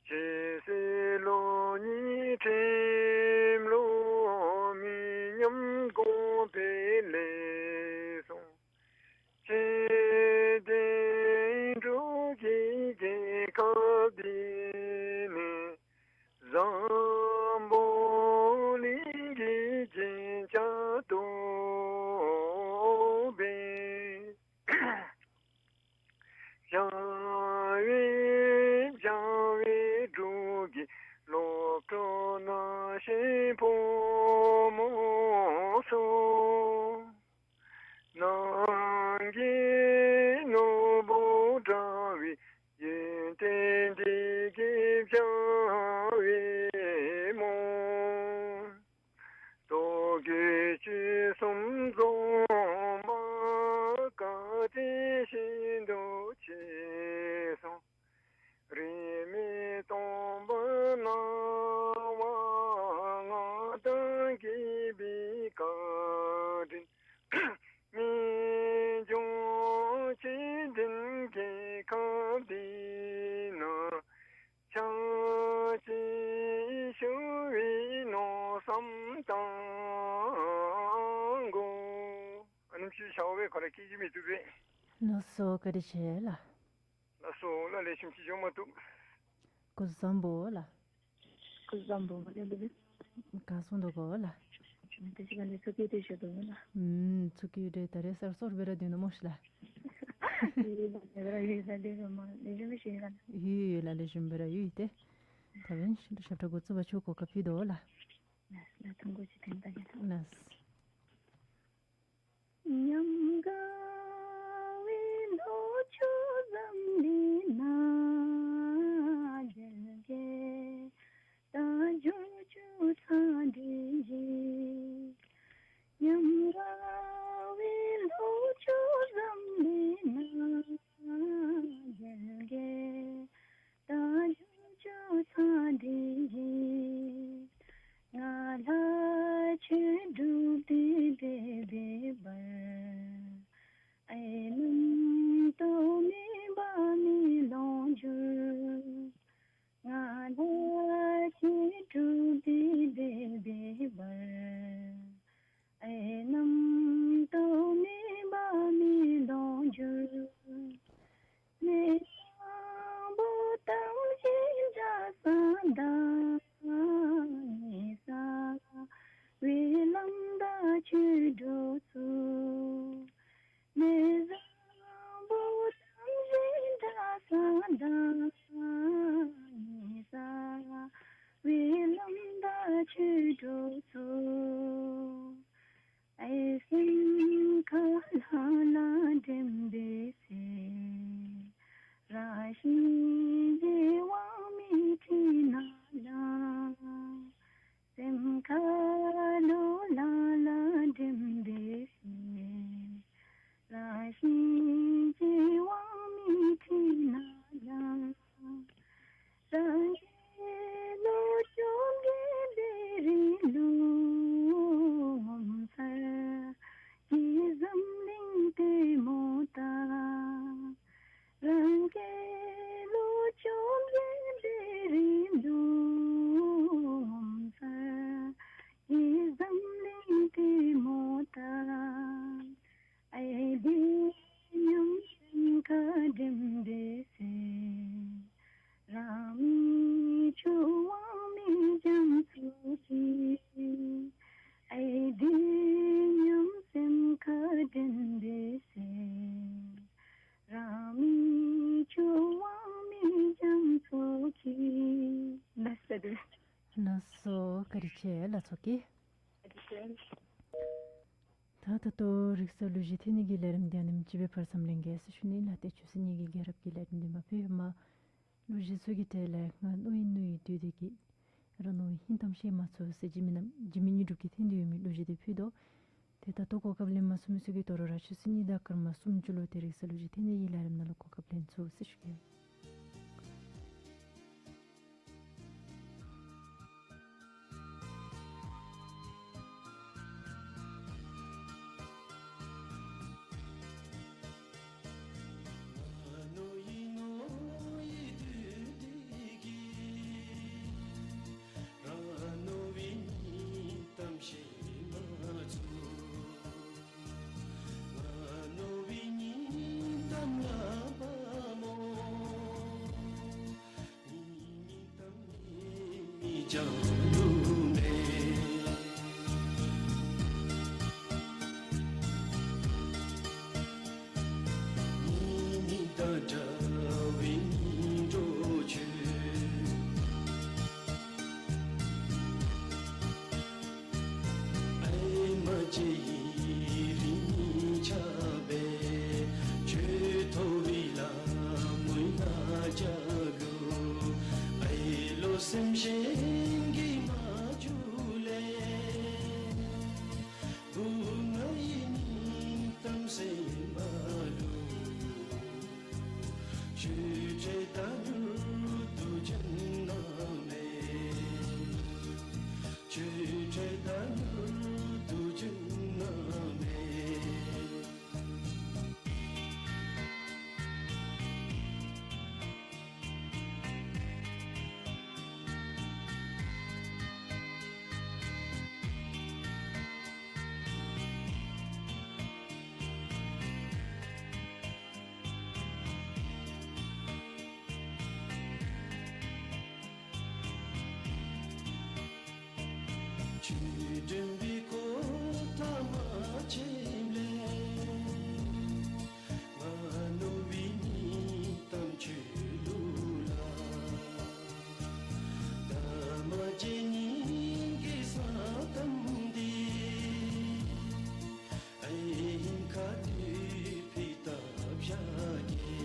ཇི་སྲིད་ལུགས་གཉིས་ཁྲིམས་ལུགས་མི་ཉམས་དགོངས་པའི་ལེགས་སོ། ཇི་ལྟར་འགྲོ་བའི་རྒྱལ་ཁམས་འདི་ནི། འཛམ་བུ་གླིང་གི་རྒྱན་ཆ་ཐོབ་པའི། བྱ་བའི་བྱ་བའི་འབྲུག་གི་གློག་འཕྲོ་སྣང་ཞིང་ཕོ་མོ་ཚོ། ནང་གི་ནོར་བུ་འདྲ་བའི་ཡོན་ཏན་འདི་གིས་བྱ་བའི་མོ། རྟོག་གེ་བཅུ་གསུམ་འཛོམས་པ་བཀའ་དྲིན་ཤིན་ཏུ་ཆེ་གསུངས། རིས་མེད་སྟོང་པར་སྣང་བ་མངའ་བདག་རྒྱལ་པོའི་བཀའ་དྲིན། མི་མགྱོགས་སྤྱི་མདུན་རྒྱལ་ཁམས་འདི་ན། ཕྱག་ཕྱིད་ཞུ་བའི་མནོ་བསམ་བཏང་དགོ། ཨ་ནེམ་ཅིག་ཞུ་བའི་ཁ་ལས་སྐད་ཅིག་མི་བཏུབ་པས། ལགས་སོ། བཀའ་དྲིན་ཆེ་ལགས། ལགས་སོ་ལགས། ལེགས་ཤོམ་ཅིག་ཞུ་མ་བཏུབ། སྐུ་གཟུགས་བཟང་པོ་ལགས། སྐུ་གཟུགས་བཟང་པོ་ལགས། ལགས་ལགས། ག་སོང་འདུག་གོ་ལགས། དེ་ཅིག་ག་ལས་ཚུ་གི་དེ་ཞུ་དོ་ལགས། ཨུམ། ཚུ་གི་དེ་ད་རེས་གསར་སོར་སྦེ་ར་སྡོད་ནུག་མོ་ཤིག་ལགས། ཡོད་ལགས། ལེགས་ཤོམ་སྦེ་ཞུ་ཡི་ལགས། ཡོད་ཡོད་ལགས། ལེགས་ཤོམ་སྦེ་ར་ཡོད་ཡི་ཏེ། ད་འབདན་ཞབས་ཁྲ་འགོ་བཙུགས་པར་ཁྱོད་གོ་སྐབས་ཕུལ་དོ་ལགས། ལགས་ལགས། ཐུང་ཀུ་ཅིག་འཐེན་ད་གེ་ལགས། ལགས། ཉམས་དགའ་བའི་ལྷོ་ཕྱོགས་འཛམ་གླིང་ན། རྒྱལ་བསྐྱེད་རྟ་རྒྱུག་ཆུ་ཚང་སྒྲིང་ཞིང་། ཉམས་དགའ་བའི་ལྷོ་ཕྱོགས་འཛམ་གླིང་ན། རྒྱལ་བསྐྱེད་རྟ་རྒྱུག་ཆུ་ཚང་སྒྲིང་ཞིང་། དང་ཉེ་ས་འོད་ལམ་དང་ཆོས་གྲོགས་ཚོགས། ཨའི་སེམས་ཁ་ལྷ་ལ་འདྲེན་པའི་ཚེ། རང་བཞིན་གྱིས་དབང་མེད་འཁྲུལ་སྣང་ལ། སེམས་ཁ་ལུ་ལྷ་ལ་འདྲེན་པའི་ཚེ། རང་བཞིན་གྱིས་དབང་མེད་འཁྲུལ་སྣང་ལ། རང་གི་བློ་བཅོམ་མཁྱེན་པའི་རིམ་ལུགས་ངོ་མཚར་གྱི་འཛམ་གླིང་ལྟད་མོ་ལྟ། རང་གི་བློ་བཅོམ་མཁྱེན་པའི་རིམ་ལུགས་ངོ་མཚར་གྱི་འཛམ་གླིང་ལྟད་མོ་ལྟ། ཨའི་དེ་ཉམས་སེམས་ཁ་འདྲེན་པའི་ཚེ། རང་མི་ཆོས་དབང་མེད་རྒྱ་མཚོ་ཁྱི། ཨའི་དེ་ཉམས་སེམས་ཁ་འདྲེན་པའི་ཚེ། རང་མི་ཆོས་དབང་མེད་རྒྱ་མཚོ་ཁྱི། ལགས་སོ། ལགས་སོ། བཀའ་དྲིན་ཆེ་ལགས་ཚོགས་ཀྱི། བཀའ་དྲིན་ཆེ། ད་ད་ལྟོ་རིག་གསར་གླུ་གཞས་འཐེན་ནི་གི་ལས་རིམ་འདི་ཨ་ནེམ་ཅིག་སྦེ་ཕར་མཚམས་ལེན་གེ་ཟེར་ཞུ་ནི་ལགས། ཏེ་ཆོས་སྲིད་གཉིས་ཀྱི་རྒྱལ་རབས་ཀྱི་ལས་རིམ་འདི་མ་ཕུལ་བར་གླུ་གཞས་ཚུ་གི་གྲས་ལས་ང་རྣོ་ཡི་རྣོ་ཡི་བདུད་སྡེ་གི། རང་རྣོ་བའི་སྙིང་གཏམ་བཤད་མ་ཚུགས་ཟེར་འཇིགས་མེད་རྣམ་འཇིགས་མེད་དངོས་གྲུབ་ཀྱིས་འཐེན་ཏེ་ཡོད་མི་གླུ་གཞས་འདི་ཕུལ་དོ། ཏེ་ད་ལྟོ་གོ་སྐབས་ལེན་མ་ཚུགས་མི་ཚུ་གིས་དོ་རུང་ར་ཆུ་ཚོད་གཉིས་དང་སྐར་མ་སུམ་ཅུ་ལུ་ཏེ་རིག་གསར་གླུ་གཞས་འཐེན་ནི་གི་ལས་རིམ་ནང་ལུ་གོ་སྐབས་ལེན་ཚུགས་ཟེར་ཞུ་གེ། རང་རྣོ་བའི་སྙིང་གཏམ་བཤད་མ་ཚུགས། རང་རྣོ་བའི་སྙིང་གཏམ་ལ་བ་མོ། སྙིང་གཏམ་མེད་མི་ཅང་ལུ་མེད། སྙིང་དང་འདྲ་བའི་སྙིང་གྲོགས་ཁྱོད། ཨའི་མ་བཅས་ཡི་རིང་ཆགས་པས། ཁྱོད་ཐོབ་པའི་ལ་མོའི་ལ་ཅག་གུ། ཨའི་བློ་སེམས་གཞན་གྱིས་མ་བཅུག་ལས། བུ་ང་ཡི་སྙིང་གཏམ་གསན་པ་ལུ། ཁྱོད་འཕྲད་ད་མྱུར་དུ་བྱོན་གནང་མས། ཁྱོད་འཕྲད་ད་མྱུར་དུ་བྱོན་གནང་མས། ཁྱོད་དྲན་པའི་གོ་ཐ་མ་ཆེན་ལས། ང་རྣོ་བའི་སྙིང་གཏམ་ཁྱོད་ལུ་ལ། ད་མ་བརྗེད་སྙིང་གི་ས་གཏམ་འདི། ཨའི་སྙིང་ཁ་དུད་འཕིགས་བཏབ་བཞག་གེ།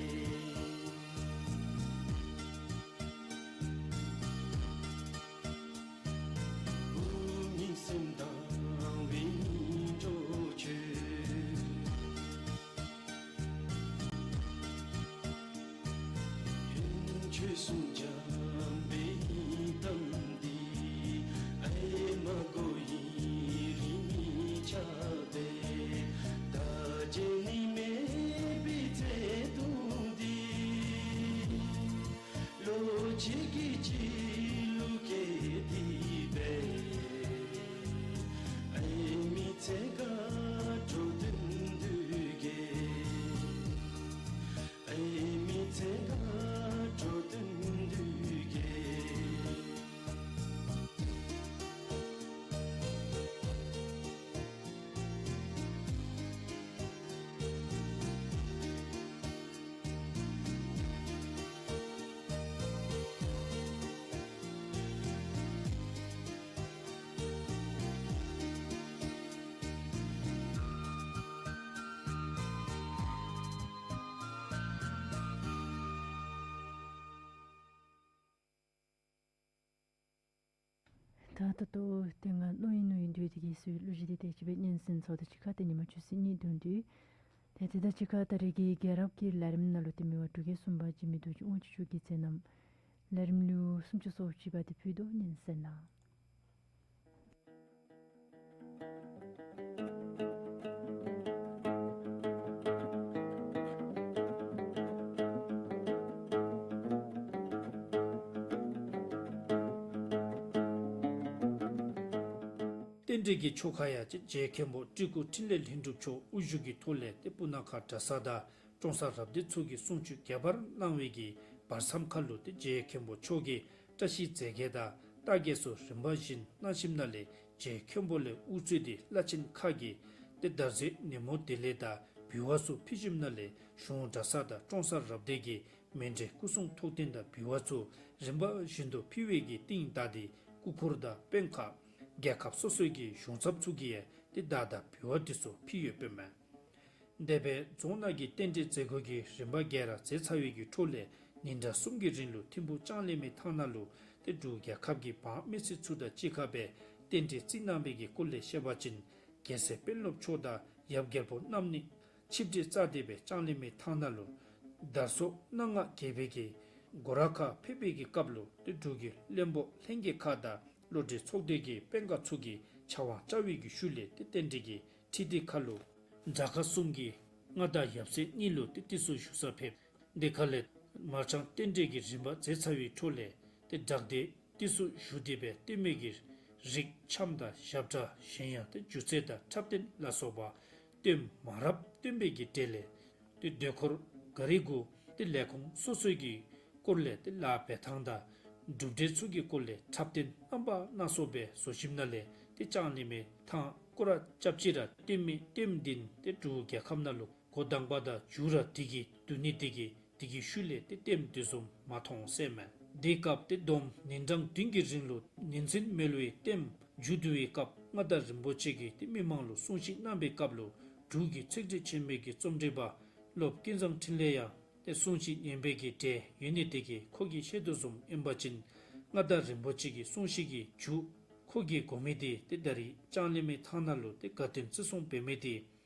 བུ་སྙིང་སེམས་དྭངས་པའི་སྙིང་གྲོགས་ཁྱོད། ཁྱོད་གསུང་འཇམ་པའི་སྙིང་གཏམ་འདི། ཨའི་མ་གོ་ཡི་རིང་མི་ཆགས་པས། ད་བརྗེད་ནི་མེད་པའི་བརྩེ་དུང་འདི། བློ་གཅིག་གིས་གཅིག་ལུ་སྐྱེས་ཏེ་འབད། ཨའི་མི་ཚེ་དགའ་འགྲོ་དོན་འདུག་གེ། ཨའི་མི་ཚེ་དགའ་འགྲོ་དོན་འདུག་ ད་ལྟོ་ཏེ་ང་ནོ་ཡིན་ནོ་ཡིན་དུས་དེ་གི་སུའི་གླུ་གཞས་དེ་ཏེ་ཅིག་སྦེ་སྙན་གསན་ཚརཝ་ད་གཅིག་ཁར་ཏེ་ཉིན་མ་ཆུ་ཚོད་གཉིས་འདོན་དུས། ཏེ་དེ་དང་གཅིག་ཁར་ད་རེས་ཀྱི་རྒྱལ་རབས་ཀྱི་ལས་རིམ་ནང་ལུ་ཏེ་མི་དབང་འབྲུག་རྒྱལ་གསུམ་པ་འཇིགས་མེད་རྡོ་རྗེ་དབང་ཕྱུག་མཆོག་གིས་མཛད་རྣམ་ལས་རིམ་ལེའུ་སུམ་ཅུ་སོ་གཅིག་པ་དེ་ཕུལ་དོ། སྙན་གསན་གནང་། རྟེན་འབྲེལ་གྱི་ཆོ་ག་ཡང་ཅིག་རྗེ་མཁན་པོ་སྤྲུལ་སྐུ་འཕྲིན་ལས་ལྷུན་གྲུབ་མཆོག་དབུ་བཞུགས་ཀྱི་ཐོག་ལས་ཏེ་སྤུ་ན་ཁ་གྲྭ་ཚང་དང་ཀྲོང་གསར་རབ་སྡེ་ཚུ་གིས་གསུང་ཆོས་རྒྱས་པར་གནང་བའི་གི་བར་མཚམས་ཁར་ལུ་ཏེ་རྗེ་མཁན་པོ་མཆོག་གིས་བཀྲ་ཤིས་རྫས་བརྒྱད་དང་རྟགས་བརྒྱད་སོགས་རིམ་པ་བཞིན་གནང་ཞིནམ་ལས་རྗེ་མཁན་པོ་ལས་དབུ་གཙོས་ཏེ་བླ་ཆེན་ཁག་གིས་ཏེ་དར་ཟབ་ཉིན་མོ་བདེ་ལེགས་དང་འབུལ་བ་ཚུ་ཕུལ་ཞིནམ་ལས་གཞུང་གྲྭ་ཚང་དང་ཀྲོང་གསར་རབ་སྡེ་གི་མཎྜལ་སྐུ་གསུང་ཐུགས་རྟེན་དང་འབུལ་བ་ཚུ་རིམ་པ་བཞིན་དུ་ཕུལ་བའི་གི་རྟིང་བདའ་སྟེ་སྐུ་འཁོར་དང་དཔོན་ཁག་རྒྱལ་ཁབ་སོ་སོའི་གི་གཞུང་ཚབ་ཚུ་གིས་ཡང་ཏེ་བདག་དང་འབུལ་བ་དེ་ཚུ་ཕུལ་ཡོདཔ་མས། དེ་སྦེ་རྫོང་ནང་གི་རྟེན་འབྲེལ་མཛད་སྒོ་གི་རིམ་པ་ག་ར་མཛད་ཚར་བའི་གི་འཕྲོ་ལས་ཉིན་གྲངས་གསུམ་གྱི་རིང་ལུ་ཐིམ་ཕུག་ལྕང་གླིང་མའི་ཐང་ནང་ལུ་ཏེ་འབྲུག་རྒྱལ་ཁབ་ཀྱི་འབངས་མི་སེར་ཚུ་དང་གཅིག་ཁར་སྦེ་རྟེན་འབྲེལ་བརྩི་གནང་བའི་གི་སྐོར་ལས་བཤད་པ་ཅིན་རྒྱལ་སྲས་དཔོན་སློབ་མཆོག་དང་ཡབ་རྒྱལ་པོ་རྣམ་གཉིས་ཆིབས་གྲལ་བཅར་ཏེ་སྦེ་ལྕང་གླིང་མའི་ཐང་ནང་ལུ་དར་སོག་སྣ་ལྔ་གྱེས་པའི་གི་སྒོ་ར་ཁར་ཕེབས་པའི་གི་སྐབས་ལུ་ཏེ་འབྲུག་གི་བློན་པོ་ལྷན་རྒྱས་ཁག་དང་བློ་གྲོས་ཚོགས་སྡེ་གི་དཔོན་ཁག་ཚུ་གིས་ཕྱག་དབང་བཅར་བའི་གི་ཤུལ་ལས་ཏེ་རྟེན་འབྲེལ་གྱི་ཁྲི་སྡེ་ཁར་ལུ་དགྲ་ཁ་གསུམ་གྱི་མངའ་བདག་ཡབ་སྲས་གཉིས་ལུ་ཏེ་ཏི་སུ་བཞུགས་སར་ཕེབས། དེ་ཁ་ལས་མར་ཆང་རྟེན་འབྲེལ་གྱི་རིམ་པ་མཛད་ཚར་བའི་འཕྲོ་ལས་ཏེ་དགྲ་སྡེ་ཏི་སུ་བཞུགས་ཏེ་སྦེ་སྟོན་མོ་གི་རིགས་འཆམ་དང་ཞབས་ཁྲ་གཞན་ཡང་ཏེ་སྒྱུ་རྩལ་དང་འཁྲབ་སྟོན་ལ་སོགས་པ་སྟོན་མང་རབས་སྟོན་པའི་གི་གྲས་ལས་ཏེ་སྡོད་ཁོར་ག་རི་གུ་ཏེ་ལས་ཁུངས་སོ་སོའི་གི་སྐོར་ལས་ཏེ་ལཱ་འབད་ཐངས་དང་གྲུབ་འབྲས་ཚུ་གི་སྐོར་ལས་འཁྲབ་སྟོན་རྣམ་པ་སྣ་ཚོགས་སྦེ་བཟོ་ཞིནམ་ལས་ཏེ་ལྕང་གླིང་མའི་ཐང་སྐོར་ར་རྐྱབ་ཅི་ར་སྟོན་མོ་སྟོནམ་འདི་ཏེ་འབྲུག་རྒྱལ་ཁབ་ནང་ལུ་འགོ་དང་པ་དང་མཇུག་ར་དེ་གི་བསྡུ་ནི་དེ་གིས་དེ་གི་ཤུལ་ལས་ཏེ་སྟོནམ་དེ་བཟུམ་མ་མཐོང་ཟེར་མས། དེའི་སྐབས་ཏེ་བསྡོམས་ཉིན་གྲངས་བདུན་གྱི་རིང་ལུ་ཉིན་མཚན་མེད་པར་སྟོནམ་མཇུག་བསྡུ་བའི་སྐབས་མངའ་བདག་རིན་པོ་ཆེ་གིས་ཏེ་མི་མང་ལུ་གསུང་བཤད་གནང་བའི་སྐབས་ལུ་འབྲུག་གི་ཚིག་འགྲེལ་ཆེན་མོའི་གི་རྩོམ་སྒྲིག་པ་སློབ་ཀུན་བཟང་འཕྲིན་ལས་ཡང་ཏེ་གསུང་བཤད་ཉན་པའི་གི་གྲས་ཡོད་ནི་དེ་གིས་ཁོ་གིས་བཤད་དོ་བཟུམ་ཨིན་པ་ཅིན་མངའ་བདག་རིན་པོ་ཆེ་གི་གསུང་བཤད་ཀྱི་མཇུག་ཁོ་གིས་དགོ་མི་དེ་ཏེ་ད་རིས་ལྕང་གླིང་མའི་ཐང་ནང་ལུ་ཏེ་དགའ་སྟོན་བརྩི་སྲུང་འབད་མི་དེ་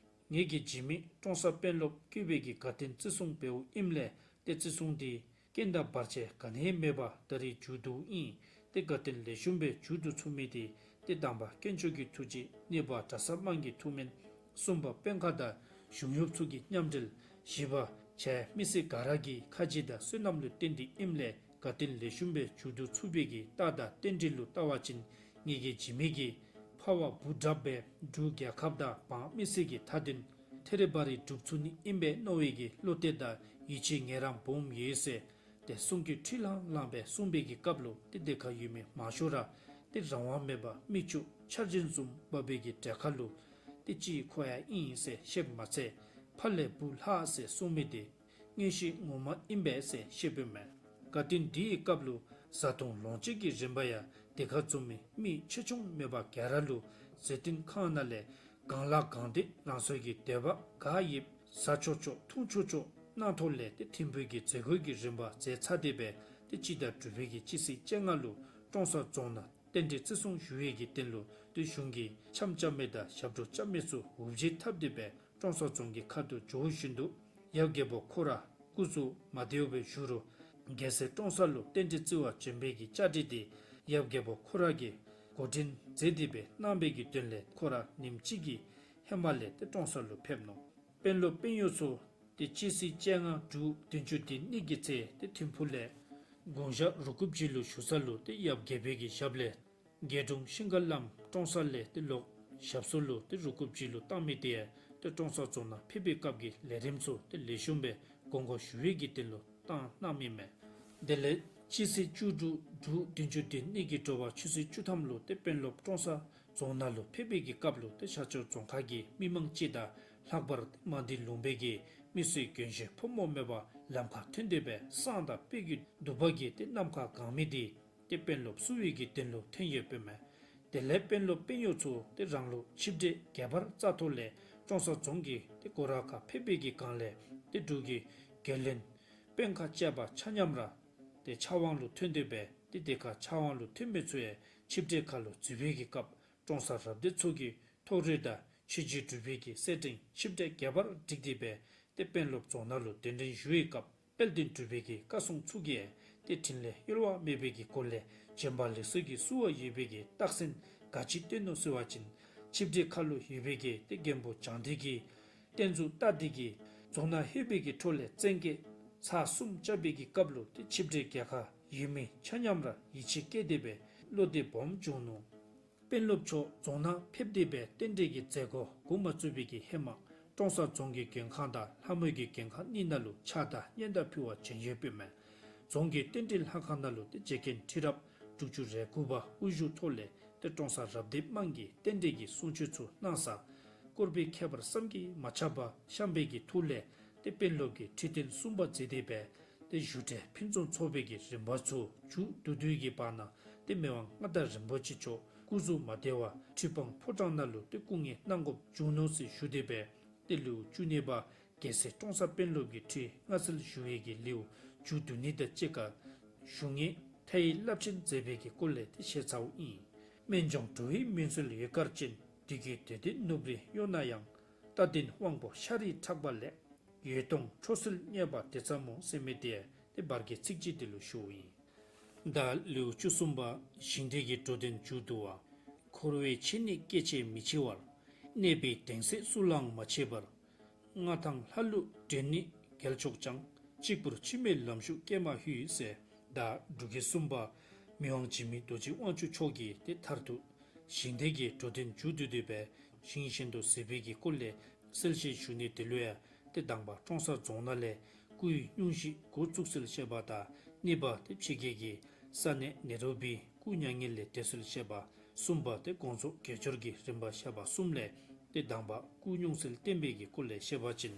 ངེ་གི་འཇིགས་མེད་ཀྲོང་གསར་དཔོན་སློབ་བཀོད་པའི་གི་དགའ་སྟོན་བརྩི་སྲུང་འབདཝ་ཨིནམ་ལས་ཏེ་བརྩི་སྲུང་དེ་རྐྱེན་དང་བར་ཆད་ག་ནི་ཡང་མེད་པར་ད་རིས་མཇུག་བསྡུཝ་ཨིན། ཏེ་དགའ་སྟོན་ལེགས་ཤོམ་སྦེ་མཇུག་བསྡུ་ཚུགས་མི་དེ་ཏེ་དང་པ་དཀོན་མཆོག་གི་ཐུགས་རྗེ། གཉིས་པ་གྲྭ་ཚང་དམངས་ཀྱི་ཐུགས་སྨོན། གསུམ་པ་དཔོན་ཁག་དང་གཞུང་གཡོགཔ་ཚུ་གི་མཉམ་འབྲེལ། བཞི་པ་ཁྱེད་མི་སེར་ག་ར་གི་ཁ་རྗེ་དང་བསོད་ནམས་ལུ་བརྟེན་ཏེ་ཨིནམ་ལས་དགའ་སྟོན་ལེགས་ཤོམ་སྦེ་མཇུག་བསྡུ་ཚུགས་པའི་གི་རྟགས་དང་རྟེན་འབྲེལ་ལུ་བལྟ་བ་ཅིན་ངེ་གི་འཇིགས་མེད་ཀྱིས་འཕར་བ་འབུ་དྲགཔ་སྦེ་འབྲུག་རྒྱལ་ཁབ་དང་འབངས་མི་སེར་གྱི་མཐའ་དོན་ཐེ་རེ་བ་རེ་སྒྲུབ་ཚུགས་ནི་ཨིན་པས་མནོ་བའི་གི་བློ་གཏད་དང་ཡིད་ཆེས་ངེད་ར་སྦོམ་ཡོད་ཟེར་ཏེ་གསུང་སྐད་འཁྲི་ལྷང་ལྷང་སྦེ་གསུང་པའི་གི་སྐབས་ལུ་ཏེ་དེ་ཁར་ཡོད་མི་མང་ཤོས་ར་ཏེ་རང་དབང་མེད་པར་མིག་ཆུ་ཆར་ཆེན་བཟུམ་འབབ་པའི་གི་གྲལ་ཁར་ལུ་ཏེ་ཅིག་ཁོ་ཡང་ཨིན་ཟེར་བཤདཔ་མ་ཚད་ཕར་ལས་འབུ་ལྷག་ཟེར་གསུང་མི་དེ་མངོན་ཤེས་ངོ་མ་ཨིན་པས་ཟེར་བཤདཔ་མས། དགའ་སྟོན་འདི་ཡི་སྐབས་ལུ་བཟའ་འཐུང་ལོངས་སྤྱོད་ཀྱི་རིམ་པ་ཡང་དེ་ཁར་འཛོམས་མི་མི་ཆེ་ཆུང་མེད་པར་ག་ར་ལུ་མཛད་བསྟོད་ཁང་ནང་ལས་གང་ལ་གང་འདོད་རང་སོའི་གི་འདོད་པ་ག་ཡོདཔ་བཟའ་ཆོག་ཆོག་འཐུང་ཆོག་ཆོག་གནང་ཐོག་ལས་ཏེ་ཐིམ་ཕུག་གི་མཛད་སྒོའི་གི་རིམ་པ་མཛད་ཚར་ཏེ་སྦེ་ཏེ་སྤྱི་ཟླ་དྲུག་པའི་གི་སྤྱི་ཚེས་བཅོ་ལྔ་ལུ་ཀྲོང་གསར་རྫོང་ནང་རྟེན་འབྲེལ་བརྩི་སྲུང་ཞུ་བའི་གི་དོན་ལུ་ཏེ་གཞུང་གི་འཆམ་རྐྱབ་མི་དང་ཞབས་བྲོ་རྐྱབ་མི་ཚུ་འུར་བརྗིད་འཐབ་སྟེ་སྦེ་ཀྲོང་གསར་རྫོང་གི་ཁ་ཐུག་འགྱོ་བཞིན་དུ་ཡབ་རྒྱལ་པོ་ཁོ་ར་སྐུ་གཟུགས་མ་བདེཝ་སྦེ་བཞུགས་རུང་རྒྱལ་སྲས་ཀྲོང་གསར་ལུ་རྟེན་འབྲེལ་བརྩི་བར་བྱོན་པའི་གི་བཅའ་སྒྲིག་དེ་ཡབ་རྒྱལ་པོ་ཁོ་ར་གིས་འགོ་འདྲེན་མཛད་དེ་སྦེ་གནང་བའི་གི་དོན་ལས་ཁོ་ར་ཉིནམ་གཅིག་གི་ཧེ་མ་ལས་ཏེ་ཀྲོང་གསར་ལུ་ཕེབས་ནུག། དཔོན་སློབ་དཔོན་གཡོག་ཚུ་ཏེ་སྤྱི་ཚེས་བཅོ་ལྔ་དྲུག་བདུན་ཅུ་དོན་གཉིས་ཀྱི་ཚེ་ཏེ་ཐིམ་ཕུག་ལས་དགུང་ཞག་རུ་སྐུབ་ཅིག་ལུ་བཞུགས་ས་ལུ་ཏེ་ཡབ་རྒྱལ་པོའི་གི་ཞབས་ལས་རྒྱལ་དྲུང་ཤིང་མཁར་བླམ་ཀྲོང་གསར་ལས་ཏེ་ལོག་ཞབས་སོར་ལུ་ཏེ་རུ་སྐུབ་ཅིག་ལུ་བཏང་མི་དེ་ཏེ་ཀྲོང་གསར་རྫོང་ནང་ཕེབས་པའི་སྐབས་ཀྱི་ལས་རིམ་ཚུ་ཏེ་ལེགས་ཤོམ་སྦེ་དགོངས་སྐོར་ཞུ་བའི་གི་དོན་ལུ་བཏང་གནང་མི་མས། དེ་ལས་སྤྱི་ཚེས་བཅུ་དྲུག་དྲུག་བདུན་ཅུ་དོན་གཉིས་ཀྱི་དྲོ་པ་ཆུ་ཚོད་བཅུ་ཐམ་ལུ་ཏེ་དཔོན་སློབ་ཀྲོང་གསར་རྫོང་ནང་ལུ་ཕེབས་པའི་གི་སྐབས་ལུ་ཏེ་ཤར་ཕྱོགས་རྫོང་ཁག་གི་མི་མང་སྤྱི་དང་ལྷག་པར་མང་སྡེ་ལུང་པའི་གི་མི་སེར་རྒན་གཞོན་ཕོ་མོ་མེད་པར་ལམ་ཁར་ཐོན་ཏེ་སྦེ་བསང་དང་སྤོས་ཀྱི་དུ་པ་གིས་ཏེ་ནམ་མཁར་གང་མི་དེ་ཏེ་དཔོན་སློབ་བསུ་བའི་གི་དོན་ལུ་ཐོན་ཡོདཔ་མས། དེ་ལས་དཔོན་སློབ་དཔོན་གཡོག་ཚུ་ཏེ་རང་ལུགས་ཆིབས་གྲལ་རྒྱས་པར་བཅར་ཐོག་ལས་ཀྲོང་གསར་རྫོང་གི་ཏེ་སྒོ་ར་ཁར་ཕེབས་པའི་གི་སྒང་ལས་ཏེ་འབྲུག་གི་རྒྱལ་བློན་དཔོན་ཁག་བཅས་པ་ཆ་མཉམ་ར་ཏེ་ཕྱག་དབང་ལུ་ཐོན་ཏེ་སྦེ་ཏེ་དེ་ཁར་ཕྱག་དབང་ལུ་ཐོན་མི་ཚུ་ཡང་ ཆིབས་གྲལ་ཁ་ལུ་འཛུལ་བའི་གི་སྐབས་ཀྲོང་གསར་རབ་སྡེ་ཚུ་གིས་ཐོག་རོལ་དང་ཆོས་རྗེ་འབྲུག་པའི་གི་སེར་ཕྲེང་ཆིབས་གྲལ་བརྒྱད་པར་བསྒྲིགས་ཏེ་སྦེ་ཏེ་དཔོན་སློབ་རྫོང་ནང་ལུ་གདན་འདྲེན་ཞུ་བའི་སྐབས་དཔལ་ལྡན་འབྲུག་པའི་གི་བཀའ་སྲུང་ཚུ་གིས་ཏེ་འཕྲིན་ལས་གཡོ་བ་མེད་པའི་གི་སྒོ་ལས་བྱོན་པ་ལེགས་གསོལ་གྱི་བསུ་བ་ཡོད་པའི་གི་རྟགས་མཚན་ག་ཅི་སྟོན་ནུག་ཟེར་བ་ཅིན་ཆིབས་གྲལ་ཁ་ལུ་ཡོད་པའི་གི་ཏེ་མགོན་པོ་བྱང་གདན་གྱི་རྟེན་གཙོ་སྟག་གདན་གྱིས་རྫོང་ནང་ལྷོད་པའི་གི་འཕྲོ་ལས་བཙན་སྐད་ཚར་གསུམ་རྐྱབ་པའི་གི་སྐབས་ལུ་ཏེ་ཆིབས་གྲལ་གྱལ་ཁར་ཡོད་མི་ཆ་མཉམ་ར་ཡིད་ཆེས་བསྐྱེད་དེ་སྦེ་བློ་བདེ་སྦོམ་བྱུང་ནུག། དཔོན་སློབ་མཆོག་རྫོང་ནང་ཕེབས་ཏེ་སྦེ་རྟེན་འབྲེལ་གྱི་མཛད་སྒོ་འགོ་མ་བཙུགས་པའི་གི་ཧེ་མ་ཀྲོང་གསར་རྫོང་གི་མགོན་ཁང་དང་ལྷ་མོའི་གི་མགོན་ཁང་གཉིས་ནང་ལུ་ཕྱག་དང་སྙན་དར་ཕུལ་བར་བྱོན་ཡོདཔ་ཨིན་མས། རྫོང་གི་རྟེན་འབྲེལ་ལྷ་ཁང་ནང་ལུ་ཏེ་རྗེ་མགོན་ཁྲི་རབས་དྲུག་ཅུ་རེ་དགུ་པ་དབུ་བཞུགས་ཐོག་ལས་ཏེ་ཀྲོང་གསར་རབ་སྡེ་དམངས་ཀྱི་རྟེན་འབྲེལ་གྱི་གསུང་ཆོས་ཚུ་གནང་ས། བསྐོར་པའི་ཁྱད་པར་བསམ་གྱིས་མ་ཁྱབ་པ་བཤམས་པའི་གི་ཐོག་ལས་ཏེ་དཔོན་སློབ་ཀྱི་ཁྲི་སྟོན་གསུམ་པ་མཛད་དེ་སྦེ་ཏེ་བཞུགས་གྲལ་ཕུན་སུམ་ཚོགས་པའི་གི་རིམ་པ་ཚུ་མཇུག་བསྡུ་བསྡུ་གི་བར་ན་ཏེ་མི་དབང་མངའ་བདག་རིན་པོ་ཆེ་མཆོག་སྐུ་གཟུགས་མ་བདེ་བར་ཁྲི་སྤང་ཕོ་བྲང་ནང་ལུ་ཏེ་སྐུ་ངལ་གནང་དགོཔ་བྱུང་ནུག་ཟེར་ཞུ་སྟེ་སྦེ་ཏེ་ལེའུ་བཅུ་གཉིས་པ་རྒྱལ་སྲས་ཀྲོང་གསར་དཔོན་སློབ་ཀྱི་ཁྲི་མངའ་གསལ་ཞུ་བའི་གི་ལེའུ་མཇུག་བསྡུ་ནི་དང་གཅིག་ཁར་གཞུང་གི་མཐའི་རླབས་ཆེན་མཛད་པའི་གི་སྐོར་ལས་ཏེ་བཤད་ཚརཝ་ཨིན། སྨན་ལྗོངས་འགྲོ་བའི་མུན་སེལ་འོད་དཀར་ཅན། བདུད་ཀྱི་སྡེ་སྟེང་ནུབ་རིར་གཡོ་ན་ཡང་། རྟ་བདུན་དབང་པོ་ཤ་རུས་ཁྲག་པ་ལས། འོད་སྟོང་ཁྲོ་ཟིལ་རྙེད་པ་དེ་ཙམ་མོ། ཟེར་མི་དེ་ཏེ་བར་གྱི་ཚིགས་བཅད་དེ་ལུ་ཞུཝ་ཨིན། ད་ལེའུ་བཅུ་གསུམ་པ་ཞིང་སྡེ་གི་འགྲོ་དོན་མཇུག་བསྡུ་བ། འཁོར་བའི་ཕྱི་ནི་སྐྱེ་འཆི་མི་འཆི་བར། གནས་པའི་གདེང་ཚད་སུ་ལའང་མ་ཕྱེད་པར། མངའ་ཐང་ལྷ་ཀླུ་འདྲེ་ནི་རྒྱལ་མཆོག་ཀྱང་། གཅིག་པུར་འཆི་མེད་ལམ་ཞུགས་སྐྱེལ་མ་ལྷོད། ཟེར་ད་འབྲུག་རྒྱལ་གསུམ་པ་མི་དབང་འཇིགས་མེད་རྡོ་རྗེ་དབང་ཕྱུག་མཆོག་གིས་ཏེ་མཐར་ཐུག་ཞིང་སྡེ་གི་འགྲོ་དོན་མཇུག་བསྡུ་སྟེ་སྦེ་ཞིང་གཞན་དུ་གཟིགས་པའི་གི་སྐོར་ལས་གསལ་བཤད་ཞུ་ནི་དེ་ལུ་ཡང་ཏེ་དང་པ་ཀྲོང་གསར་རྫོང་ནང་ལས་སྐུའི་སྙུང་གཞི་འགོ་བཙུགས་ཚུལ་བཤད་པ་དང་གཉིས་པ་ཏེ་ཕྱི་རྒྱལ་གྱི་ས་གནས་ནེ་རོ་བི་སྐུ་མྱ་ངན་ལས་འདས་ཚུལ་བཤད་པ། གསུམ་པ་ཏེ་དགོངས་རྫོགས་དགེ་སྦྱོར་གྱི་རིམ་པ་བཤད་པ་གསུམ་ལས་ཏེ་དང་པ་སྐུ་སྙུང་གསལ་བསྟན་པའི་གི་སྐོར་ལས་བཤད་པ་ཅིན།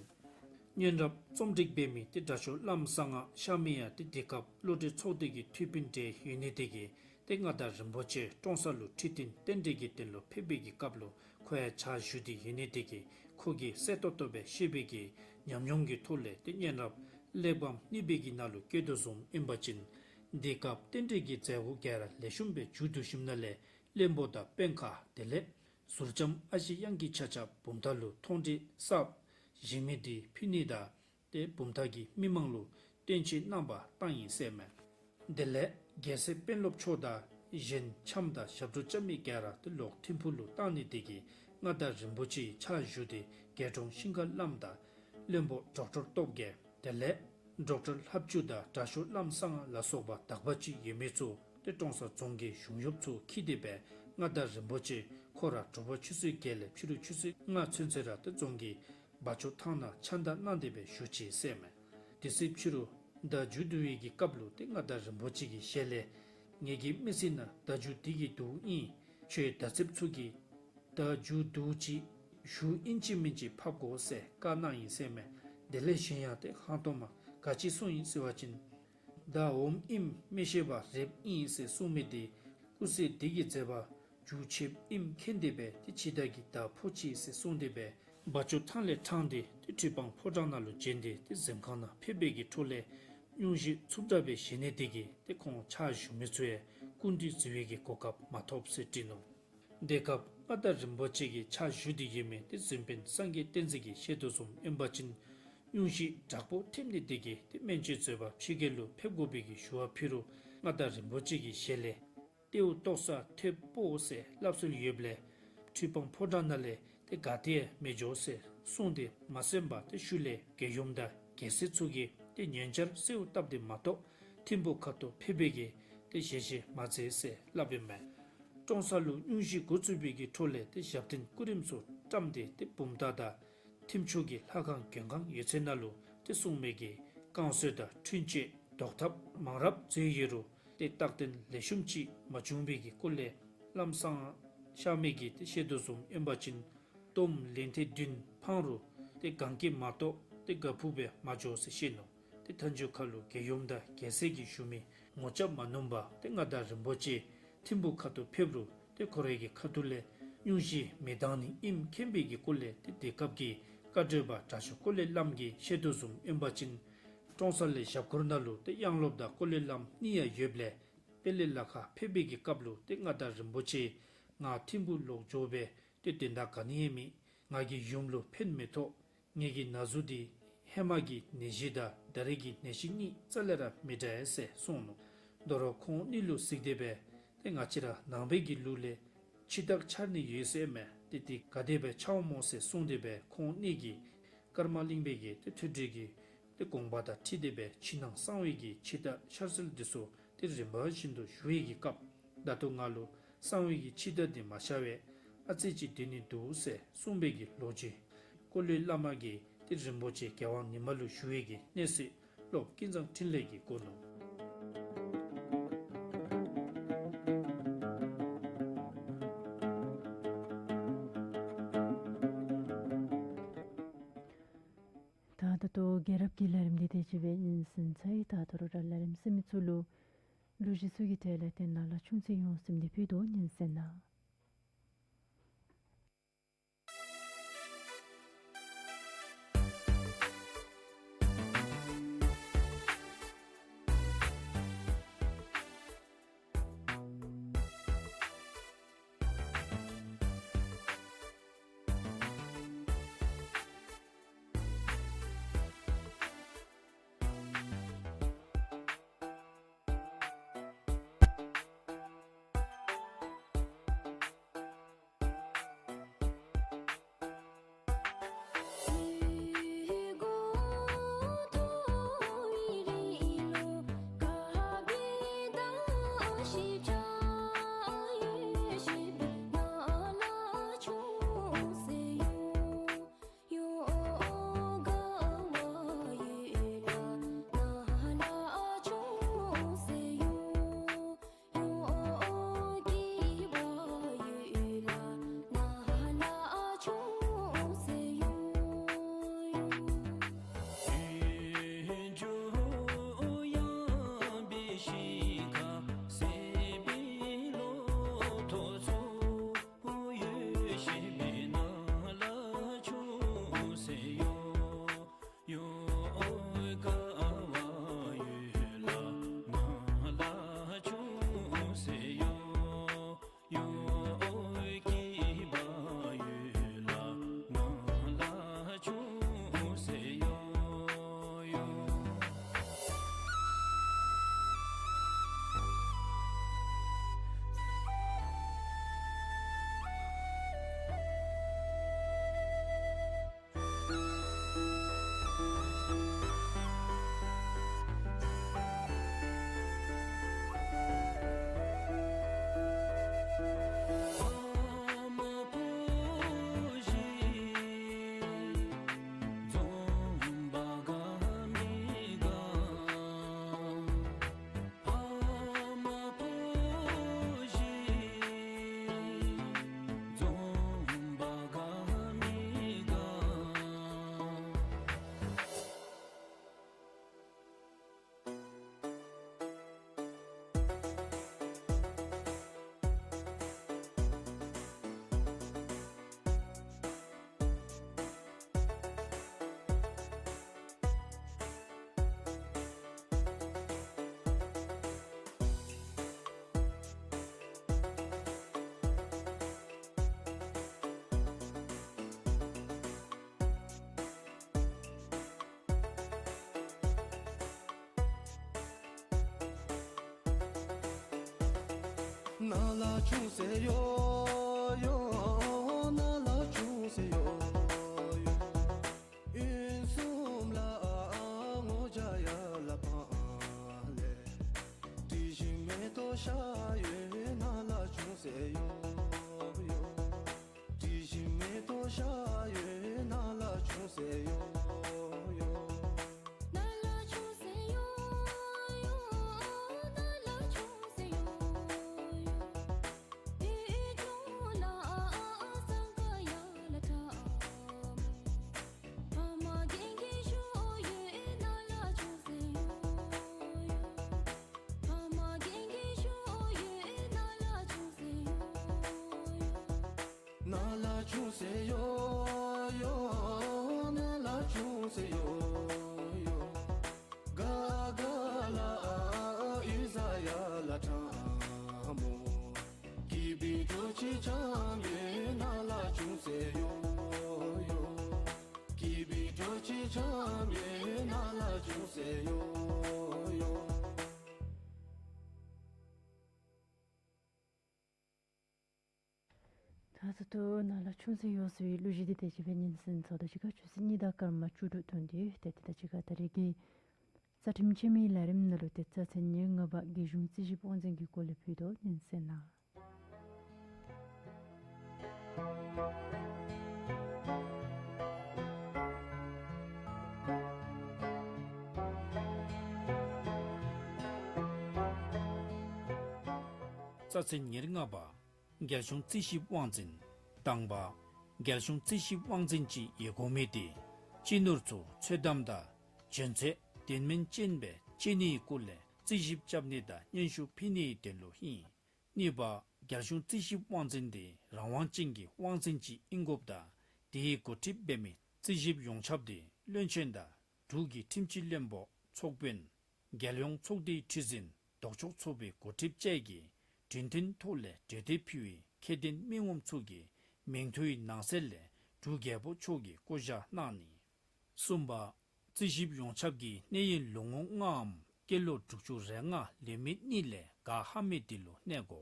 གཉན་རབས་རྩོམ་སྒྲིག་འབད་མི་ཏེ་དྲག་ཤོས་བླམ་གསང་སྔགས་གཤགས་མི་ཡང་ཏེ་དེ་སྐབས་བློ་གྲོས་ཚོགས་སྡེ་གི་ཐུགས་ཕན་འབྲེལ་ཡོད་ནི་དེ་གིས་ཏེ་མངའ་བདག་རིན་པོ་ཆེ་ཀྲོང་གསར་ལུ་ཁྲི་སྟོན་རྟེན་འབྲེལ་གྱི་དོན་ལུ་ཕེབས་པའི་གི་སྐབས་ལུ་ཁོ་ཡང་ཕྱག་ཞུ་སྟེ་ཡོད་ནི་དེ་གིས་ཁོ་གིས་གསལ་ཏོག་ཏོ་སྦེ་ཤེས་པའི་གི་ཉམས་མྱོང་གི་ཐོག་ལས་ཏེ་གཉན་རབས་གླེགས་བམ་གཉིས་པའི་གི་ནང་ལུ་བཀོད་དོ་བཟུམ་ཨིན་པ་ཅིན། དེ་སྐབས་རྟེན་འབྲེལ་གྱི་མཛད་སྒོ་ག་ར་ལེགས་ཤོམ་སྦེ་མཇུག་བསྡུ་ཞིནམ་ལས་བློན་པོ་དང་དཔོན་ཁག་དེ་ལས་ཟུར་ལྕམ་ཨ་ཞེ་གཡང་སྐྱིད་ཆ་ཁྱབ་བུམ་ཐང་ལུ་མཐོང་གྲོལ་གསརཔ་བཞེངས་མི་དེ་ཕུལ་ནི་དང་ཏེ་བུམ་ཐང་གི་མི་མང་ལུ་སྟོན་ཆས་རྣམ་པ་བཏང་ཡི་ཟེར་མས། དེ་ལས་རྒྱལ་སྲས་དཔོན་སློབ་མཆོག་དང་གཞན་འཆམ་དང་ཞབས་བྲོ་རྐྱབ་མི་ག་ར་ཏེ་ལོག་ཐིམ་ཕུག་ལུ་བཏང་ནི་དེ་གིས་མངའ་བདག་རིན་པོ་ཆེ་ཕྱག་ཞུ་སྟེ་རྒྱལ་གྲོང་ཤིང་མཁར་བླམ་དང་བློན་པོ་ཌོག་ཊར་སྟོབས་རྒྱས་དེ་ལས་ཌོག་ཊར་ལྷབ་ཆུ་དང་དྲག་ཤོས་བླམ་གསང་སྔགས་ལ་སོགས་པ་དག་པ་ཅིག་ཡོད་མི་ཚུ་ཏེ་ཀྲོང་གསར་རྫོང་གི་གཞུང་གཡོགཔ་ཚུ་འཁྱིད་དེ་སྦེ་མངའ་བདག་རིན་པོ་ཆེ་ཁོ་ར་དྲོ་པ་ཆུ་ཚོད་བརྒྱད་ལས་ཕྱི་རུ་ཆུ་ཚོད་ལྔ་ཚུན་ཚོད་ར་ཏེ་རྫོང་གི་བ་ཅུ་ཐང་ནང་ཕྱགས་བདའ་གནང་སྟེ་སྦེ་བཞུགས་ཅི་ཟེར་མས། དེ་ཚེ་ཕྱི་རུ་བརྡ་བརྒྱུད་བསྡུ་བའི་གི་སྐབས་ལུ་ཏེ་མངའ་བདག་རིན་པོ་ཆེ་གི་ཞལ་ལས་ངེ་གི་མི་ཚེ་ནང་བརྡ་བརྒྱུད་འདི་གིས་བསྡུཝ་ཨིན། ཁྱོད་བརྡ་རྩིསཔ་ཚུ་གིས་བརྡ་བརྒྱུད་བསྡུ་ཅི་ཞུ་ཨིན་ཅི་མིན་ཅི་ཕབ་དགོ་ཟེར་བཀའ་གནང་ཡི་ཟེར་མས། དེ་ལས་གཞན་ཡང་ཏེ་ཧང་སྟོང་མ་ག་ཅི་གསུངས་ཡི་ཟེར་བ་ཅིན། བརྡ་འོངམ་ཨིནམ་མི་ཤེས་པར་རེབ་ཨིན་ཟེར་གསུངས་མི་དེ་སྐུ་ཚེ་འདི་གི་མཛད་པ་རྒྱུ་ཆེབ་ཨིནམ་མཁྱེན་ཏེ་སྦེ་ཏེ་འཆི་བདག་གི་བརྡ་ཕོག་ཅི་ཟེར་གསུངས་ཏེ་སྦེ་བ་ཅུ་ཐང་ལས་ཕྲང་སྟེ་ཏེ་ཁྲི་སྤང་ཕོ་བྲང་ནང་ལུ་བྱོན་ཏེ་ཏེ་གཟིམ་ཁང་ནང་ཕེབས་པའི་གི་འཕྲོ་ལས་སྙུང་གཞི་འཚུབ་དྲགས་སྦེ་བཞེས་ནི་དེ་གིས་ཏེ་ཁོང་ཕྱག་ཞུ་མི་ཚུ་ཡང་སྐུ་མདུན་གཟིགས་པའི་གི་གོ་སྐབས་མ་ཐོབ་ཟེར་བྲིས་ནུག། དེ་སྐབས་མངའ་བདག་རིན་པོ་ཆེ་གི་ཕྱག་ཞུ་སྟེ་ཡོད་མི་ཏེ་གཟིམ་དཔོན་སངས་རྒྱས་བསྟན་འཛིན་གྱིས་བཤད་དོ་བཟུམ་ཨིན་པ་ཅིན། སྙུང་གཞི་དྲག་པོ་ཐེབས་ནི་དེ་གིས་ཏེ་སྨན་བཅོས་མཛད་པར་ཕྱི་རྒྱལ་ལུ་ཕེབས་དགོ་པའི་གི་ཞུ་བ་ཕུལ་རུང་མངའ་བདག་རིན་པོ་ཆེ་གི་ཞལ་ལས། ཏེའུ་ཏོག་ས་ཐེབས་པོ་ཟེར་སླབ་སྲོལ་ཡོདཔ་ལས་ཁྲི་སྤང་ཕོ་བྲང་ནང་ལས་ཏེ་ག་ཏེ་ཡང་མི་འགྱོ་ཟེར་གསུངས་ཏེ་མ་གསན་པར་ཏེ་ཤུལ་ལས་རྒྱལ་ཡུམ་དང་རྒྱལ་སྲས་ཚུ་གིས་ཏེ་ཉན་འཆར་གསལཝ་བཏབ་སྟེ་མ་གཏོགས་ཐིམ་ཕུག་ཁ་ཐུག་ཕེབས་པའི་གི་ཏེ་ཞལ་བཞེས་མ་མཛད་ཟེར་སླབ་ཨིན་མས། ཀྲོང་གསར་ལུ་སྙུང་གཞི་འགོ་བཙུགས་པའི་གི་འཕྲོ་ལས་ཏེ་ཞབས་བརྟན་སྐུ་རིམ་ཚུ་བཀྲམ་སྟེ་ཏེ་བུམ་ཐང་དང་ཐིམ་ཕྱོགས་ཀྱི་ལྷ་ཁང་མགོན་ཁང་ཡོད་ཚད་ནང་ལུ་ཏེ་སྲུང་མའི་གི་བསྐང་གསོ་དང་འཕྲིན་བཅོལ་བཟློག་ཐབས་མང་རབས་མཛད་ཡོད་རུང་ཏེ་རྟག་བརྟན་ལེགས་ཤོམ་ཅིག་མ་བྱུང་བའི་གི་སྐོར་ལས་བླམ་གསང་སྔགས་གཤགས་མི་གིས་ཏེ་བཤད་དོ་བཟུམ་ཨིན་པ་ཅིན། གཏོརམ་ལན་ཐེངས་བདུན་འཕང་རུང་ཏེ་གན་རྐྱལ་མ་གཏོགས་ཏེ་སྒ་ཕུབ་སྦེ་མ་འགྱོ་ཟེར་བཤད་ནུག། ཏེ་མཐའ་མཇུག་ཁ་ལུ་རྒྱལ་ཡུམ་དང་རྒྱལ་སྲས་ཀྱི་ཞུ་མི་ངོ་རྐྱབ་མ་ནུམ་པར་ཏེ་མངའ་བདག་རིན་པོ་ཆེ་ཐིམ་ཕུག་ཁ་ཐུག་ཕེབས་རུང་ཏེ་ཁོ་རའི་གི་ཁ་ཐུག་ལས་སྙུང་གཞི་མི་འདང་ནི་ཨིནམ་མཁྱེན་པའི་གི་སྐོར་ལས་ཏེ་དེ་སྐབས་ཀྱི་བཀའ་གྲོལ་པ་དྲག་ཤོས་ཀོ་ལེ་བླམ་གྱིས་བཤད་དོ་བཟུམ་ཨིན་པ་ཅིན། ཀྲོང་གསར་ལས་ཞབས་འཁོར་ནང་ལུ་ཏེ་དབྱངས་སློབ་དང་ཀོ་ལེ་བླམ་གཉིས་ཡང་ཡོདཔ་ལས། དཔལ་ལེ་ལ་ཁ་ཕེབས་པའི་གི་སྐབས་ལུ་ཏེ་མངའ་བདག་རིན་པོ་ཆེ་ང་ཐིམ་ཕུག་ལོག་འགྱོ་སྦེ་ཏེ་དོན་དག་ག་ནི་ཡང་མེད། ང་གིས་ཡུམ་ལུ་ཕན་མི་ཐོགས། ངེ་གི་ན་ཟུག་འདི་ཧེ་མ་གི་ནད་གཞི་དང་ད་རེས་ཀྱི་ནད་གཞི་གཉིས་རྩ་ལས་ར་མི་འདྲ་ཟེར་གསུངས་ནུག། དོ་རུང་ཁོང་གཉིས་ལུ་གཟིགས་ཏེ་སྦེ་ཏེ་ང་བཅས་ར་ནང་པའི་གི་ལུགས་ལས་འཆི་བདག་འཆར་ནི་ཡོད་ཟེར་མས། ཏེ་དེ་ག་དེ་སྦེ་འཆར་འོང་སྨོ་ཟེར་གསུངས་ཏེ་སྦེ་ཁོང་གཉིས་ཀྱིས་ཀརྨ་གླིང་པའི་གི་ཏེ་ཐོས་གྲོལ་གྱི་ཏེ་དགོངས་པ་དང་འཁྲིལ་ཏེ་སྦེ་ཕྱི་ནང་གསང་བའི་གི་འཆི་བདག་འཆར་སྲིད་འདི་ཚུ་ཏེ་རིམ་པ་བཞིན་དུ་ཞུ་བའི་གི་སྐབས་ད་ལྟོ་ང་ལུ་གསང་བའི་གི་འཆི་བདག་འདི་མ་ཤར་བས་ཨ་ཙི་ཅིག་སྡོད་ནི་འདུག་ཟེར་གསུངས་པའི་གི་ལོ་རྒྱུས། འཁོར་ལོའི་བླ་མ་གིས་ཏེ་རིན་པོ་ཆེ་རྒྱལ་དབང་ཉི་མ་ལུ་ཞུ་བའི་གི་གནས་ཚུལ་སློབ་དཔོན་ཀུན་བཟང་འཕྲིན་ལས་ཀྱིས་བཀོད་ནུག། ད་ད་ལྟོ་རྒྱལ་རབས་ཀྱི་ལས་རིམ་འདི་དེ་ཅིག་སྦེ་སྙན་གསན་ཚར་ཡི། ད་ད་རུང་ར་ལས་རིམ་གསན་མི་ཚུ་ལུ་ལུ་གཞི་ཚུ་གི་གྲས་ལས་ཏེ་ནཱ་ལས་ཆུང་ཟེར་ཡོང་ཟེར་མི་འདི་ཕུལ་དོ། སྙན་གསན་གནང་། ནཱ་ལས་ཆུང་ཟེར་ཡོད་ཡོད། ནཱ་ལས་ཆུང་ཟེར་ཡོད་ཡོད། གཡོན་གསུམ་ལ་ངོ་བྱ་ཡར་ལ་སྤང་ལས། དྲི་ཞིམ་མེ་ཏོག་ཤར་ཡོད། ནཱ་ལས་ཆུང་ཟེར་ཡོད་ཡོད། དྲི་ཞིམ་མེ་ཏོག་ཤར་ཡོད། ནཱ་ལས་ཆུང་ཟེར་ཡོད་ཡོད། ནཱ་ལས་ཆུང་ཟེར་ཡོད་ཡོད། ནཱ་ལས་ཆུང་ཟེར་ཡོད་ཡོད། ཡུལ་ལྗོངས་ལ་སང་ག་ཡར་ལ་ཁྲ་མོ། ཕ་མ་རྒན་རྒས་ཤོས་ཡོད། ནཱ་ལས་ཆུང་ཟེར་ཡོད་ཡོད། ཕ་མ་རྒན་རྒས་ཤོས་ཡོད། ནཱ་ལས་ཆུང་ཟེར་ཡོད་ཡོད། ནཱ་ལས་ཆུང་ཟེར་ཡོད་ཡོད། ནཱ་ལས་ཆུང་ཟེར་ཡོད་ཡོད། ག་ག་ལ་ཡུལ་ས་ཡར་ལ་ཁྲ། ད་ད་ལྟོ་ནཱ་ལས་ཆུང་ཟེར་ཡོད་ཟེར་བའི་གླུ་གཞས་འདི་དེ་ཅིག་སྦེ་ཉན་གསན་ཚརཝ་ད་གཅིག་ཁར་ཆུ་ཚོད་གཉིས་དང་སྐར་མ་བཅུ་དྲུག་ཐོན་ཏེ་ཡོད། ཏེ་དེ་དང་གཅིག་ཁར་ད་རེས་ཀྱི་རྩ་ཁྲིམས་འཆད་མེད་ལས་རིམ་ནང་ལུ་ཏེ་རྩ་ཚན་ཉེར་ལྔ་པ་རྒྱལ་གཞུང་རྩིས་ཞིབ་དབང་འཛིན་གྱི་སྐོར་ལས་ཕུལ་དོ། ཉན་གསན་གནང་། རྩ་ཚན་ཉེར་ལྔ་པ། རྒྱལ་གཞུང་རྩིས་ཞིབ་དབང་འཛིན། དང་པ། རྒྱལ་གཞུང་རྩིས་ཞིབ་དབང་འཛིན་ཅིག་ཡོད་དགོ་མི་དེ་སྤྱི་ནོར་ཚུ་ཚོད་བདམ་དང་འཇོན་ཚད་ལྡན་མིན་ཅན་སྦེ་འབྱེད་ནིའི་སྐོར་ལས་རྩིས་ཞིབ་རྐྱབ་ནི་དང་སྙན་ཞུ་ཕུལ་ནིའི་དོན་ལུ་ཨིན། གཉིས་པ། རྒྱལ་གཞུང་རྩིས་ཞིབ་དབང་འཛིན་དེ་རང་དབང་ཅན་གྱི་དབང་འཛིན་ཅིག་ཨིན་དགོཔ་དང་དེའི་འགོ་ཁྲིདཔ་འབད་མི་རྩིས་ཞིབ་ཡོངས་ཁྱབ་དེ་བློན་ཆེན་དང་འབྲུག་གི་ཁྲིམས་སྤྱི་བློན་པོ་ཚོགས་དཔོན་རྒྱལ་ཡོངས་ཚོགས་སྡེའི་ཁྲི་འཛིན་ལྡོག་ཕྱོགས་ཚོགས་པའི་འགོ་ཁྲིདཔ་བཅས་ཀྱིས་གྲོས་མཐུན་ཐོག་ལས་གྲོས་འདེབས་ཕུལ་བའི་ཁེ་ཏོན་མི་ངོམ་ཚུ་གི་མིང་ཐོའི་ནང་གསལ་ལས་འབྲུག་རྒྱལ་པོ་མཆོག་གིས་བསྐོ་བཞག་གནང་ནི། གསུམ་པ། རྩིས་ཞིབ་ཡོངས་ཁྱབ་ཀྱི་གནས་ཡུན་ལོ་ངོ་ལྔའམ་སྐྱེས་ལོ་དྲུག་ཅུ་རེ་ལྔ་ལུས་མི་གཉིས་ལས་ག་ཧ་མི་དེ་ལུ་གནས་དགོ།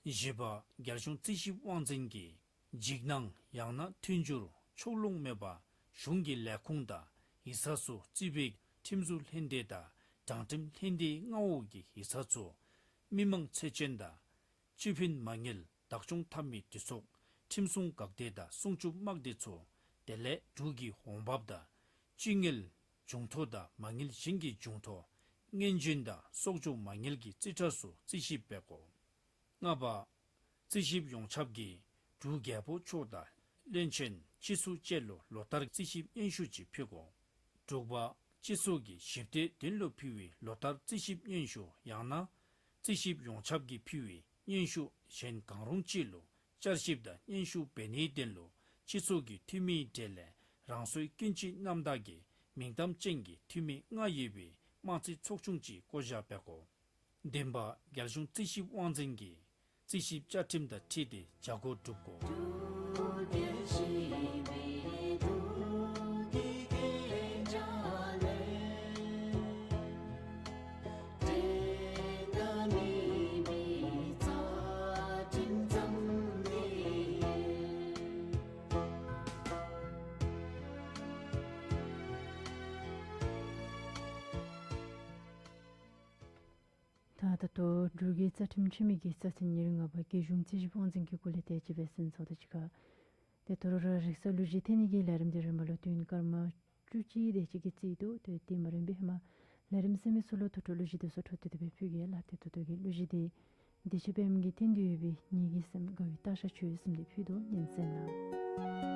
བཞི་པ། རྒྱལ་གཞུང་རྩིས་ཞིབ་དབང་འཛིན་གྱིས་འཇིགས་སྣང་ཡང་ན་མཐུན་འགྱུར་ཕྱོགས་ལྷུང་མེད་པར་གཞུང་གི་ལས་ཁུངས་དང་ཡིག་ཚང་ཚུ་རྩིས་པའི་ཁྲིམས་བཟོ་ལྷན་སྡེ་དང་དྲང་ཁྲིམས་ལྷན་སྡེའི་མངའ་འོག་གི་ཡིག་ཚང་ཚུ་མི་མང་ཚད་ཅན་དང་སྤྱི་ཕན་མ་དངུལ་བདག་སྐྱོང་འཐབ་མི་དུས་ཚོད་ཁྲིམས་སྲུང་འགག་སྡེ་དང་སྲུང་སྐྱོབ་དམག་སྡེ་ཚུ་དེ་ལས་འབྲུག་གི་འོང་འབབ་དང་སྤྱི་དངུལ་འབྱུང་ཐོག་དང་མ་དངུལ་གཞན་གྱི་འབྱུང་ཐོག་སྔོན་བྱོན་དང་གསོག་འཇོག་མ་དངུལ་གྱི་རྩིས་ཁྲ་ཚུ་རྩིས་ཞིབ་འབད་དགོ། ལྔ་པ། རྩིས་ཞིབ་ཡོངས་ཁྱབ་ཀྱིས་འབྲུག་རྒྱལ་པོ་མཆོག་དང་བློན་ཆེན་སྤྱི་ཚོགས་བཅས་ལུ་ལོ་ལྟར་རྩིས་ཞིབ་སྙན་ཞུ་ཅིག་ཕུལ་དགོ། དྲུག་པ། སྤྱི་ཚོགས་ཀྱི་ཞིབ་ལྟའི་དོན་ལུ་ཕུལ་བའི་ལོ་ལྟར་རྩིས་ཞིབ་སྙན་ཞུ་ཡང་ན་རྩིས་ཞིབ་ཡོངས་ཁྱབ་ཀྱིས་ཕུལ་བའི་སྙན་ཞུ་གཞན་གང་རུང་ཅིག་ལུ་བསྐྱར་ཞིབ་དང་སྙན་ཞུ་འབད་ནིའི་དོན་ལུ་སྤྱི་ཚོགས་ཀྱི་འཐུས་མིའི་གྲས་ལས་རང་སོའི་སྐྱིན་གཅིག་རྣམ་དག་གི་མིང་གཏམ་ཅན་གྱི་འཐུས་མི་ལྔ་ཡོད་པའི་དམངས་རྩིས་ཚོགས་ཆུང་ཅིག་བསྐོ་བཞག་འབད་དགོ། བདུན་པ། རྒྱལ་གཞུང་རྩིས་ཞིབ་དབང་འཛིན་གྱིས་རྩིས་ཞིབ་བཅའ་ཁྲིམས་དང་འཁྲིལ་ཏེ་བྱ་སྒོ་སྒྲུབ་དགོ། ད་ད་ལྟོ་འབྲུག་གི་རྩ་ཁྲིམས་འཆད་མེད་ཀྱི་རྩ་ཚན་ཉེར་ལྔ་པ་རྒྱལ་གཞུང་རྩིས་ཞིབ་དབང་འཛིན་གྱི་སྐོར་ལས་དེ་ཅིག་སྦེ་གསན་ཚརཝ་ད་གཅིག་ཁར། ཏེ་དོ་རུང་ར་རིག་གསར་གླུ་གཞས་འཐེན་ནི་གི་ལས་རིམ་འདི་རིམ་པ་ལུ་དུས་ཡུན་སྐར་མ་བཅུ་གཅིག་དེ་ཅིག་གིས་རྩིས་དོ། ཏེ་དེ་མ་རན་པའི་ཧེ་མ་ལས་རིམ་གསན་མི་ཚུ་ལུ་ཐུགས་སྤྲོ་གླུ་གཞས་དེ་ཚུ་འཕྲོ་མཐུད་དེ་སྦེ་ཕུལ་གེ་ལགས། ཏེ་ད་ལྟོ་གི་གླུ་གཞས་འདི་བདེ་ཆེན་པདྨ་གིས་འཐེན་ཏེ་ཡོད་པའི་ཉིད་ཀྱི་སེམས་དགའ་བའི་སྟག་ཤར་ཆོས་གསུམ་འདི་ཕུལ་དོ། ཉན་གསན་གནང་།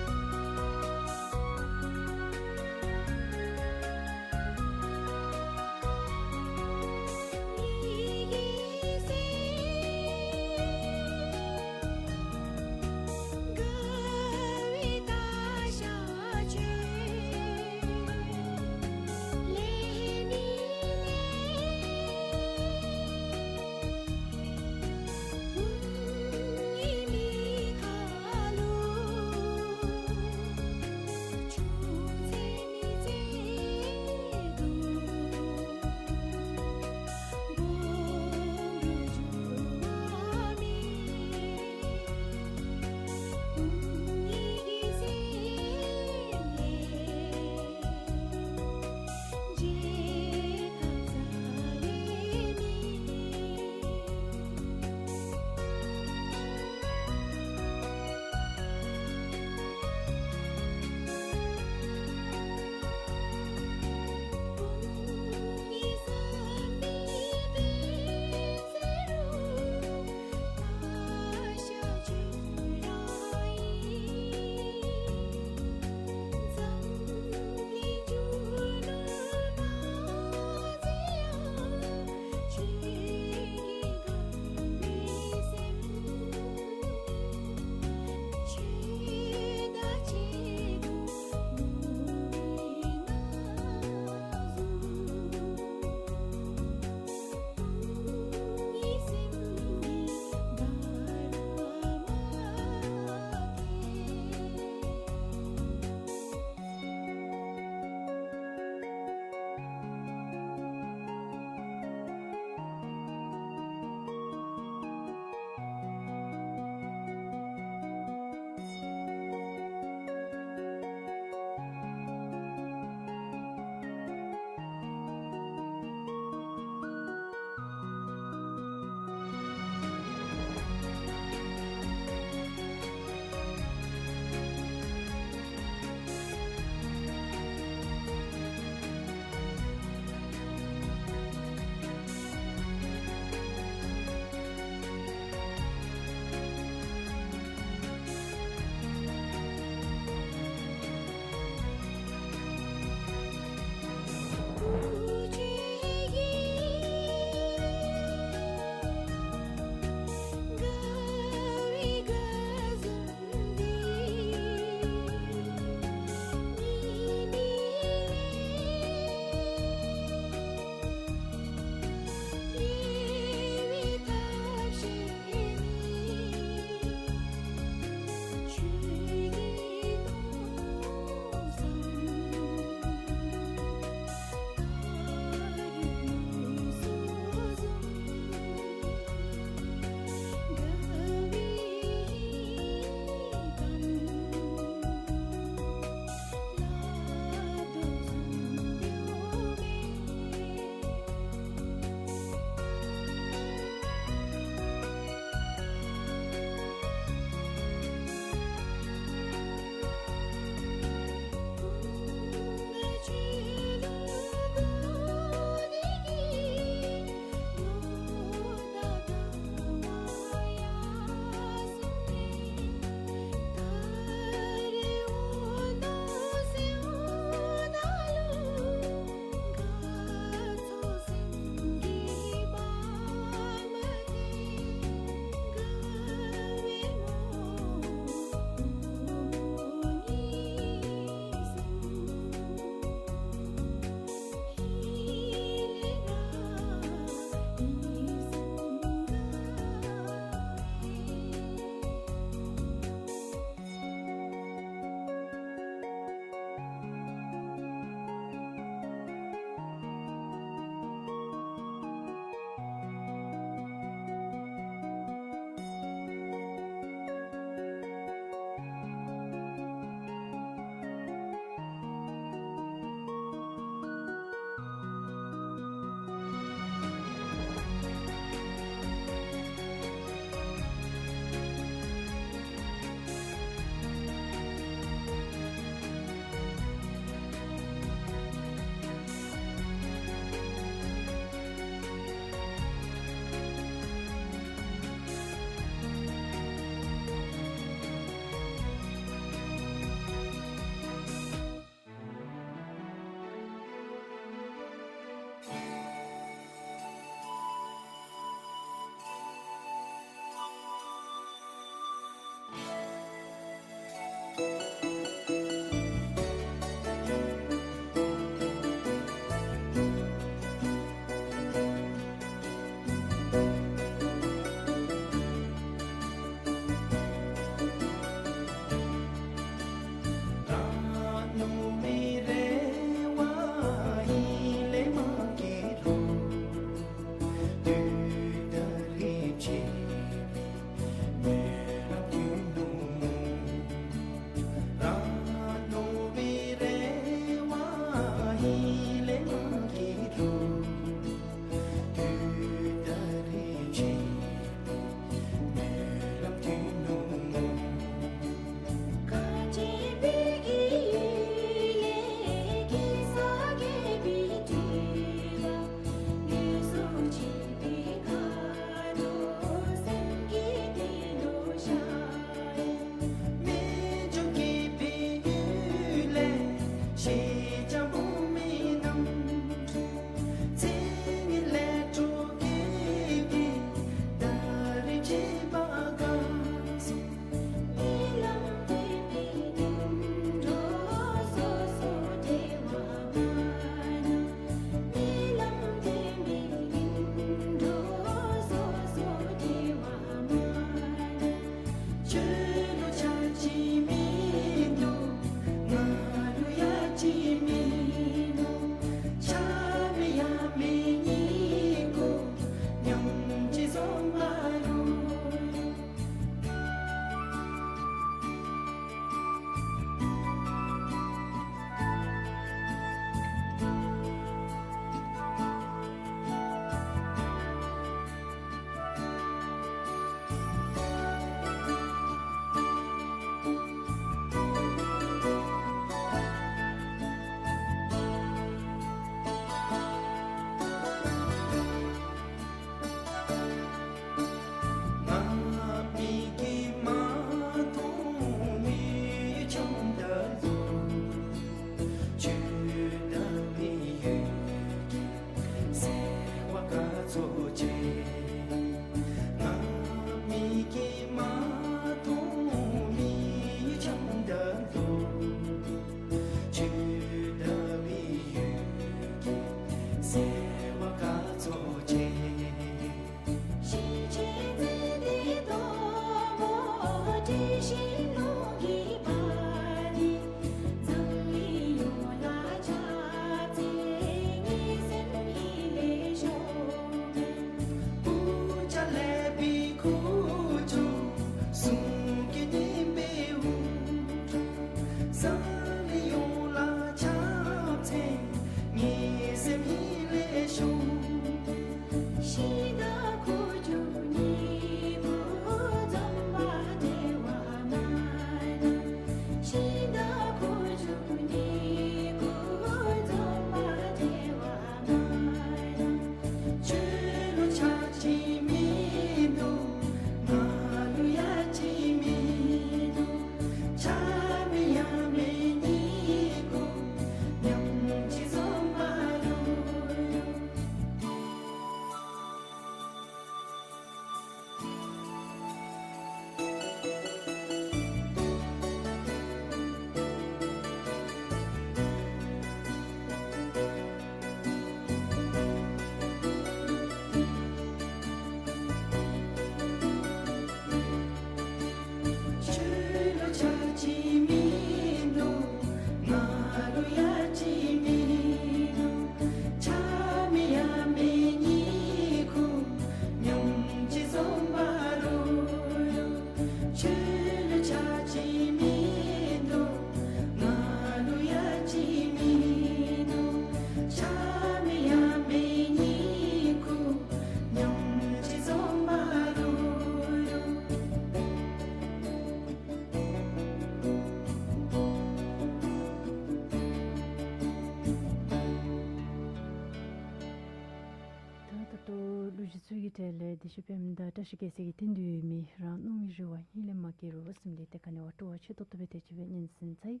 བདེ་གཤེགས་པདྨ་དང་བཀྲ་ཤིས་རྒྱལ་མཚན་གྱི་མདུན་མི་རང་སྣང་བའི་རི་བོ་ཧིང་ལས་མ་སྐྱེས་རུང་གསུམ་ལས་ཏེ་ག་ནི་བ་སྤྲོ་བ་ཆེ་ཏོག་ཏོ་སྦེ་དེ་ཅིག་སྦེ་སྙན་གསན་ཚར་ཡི།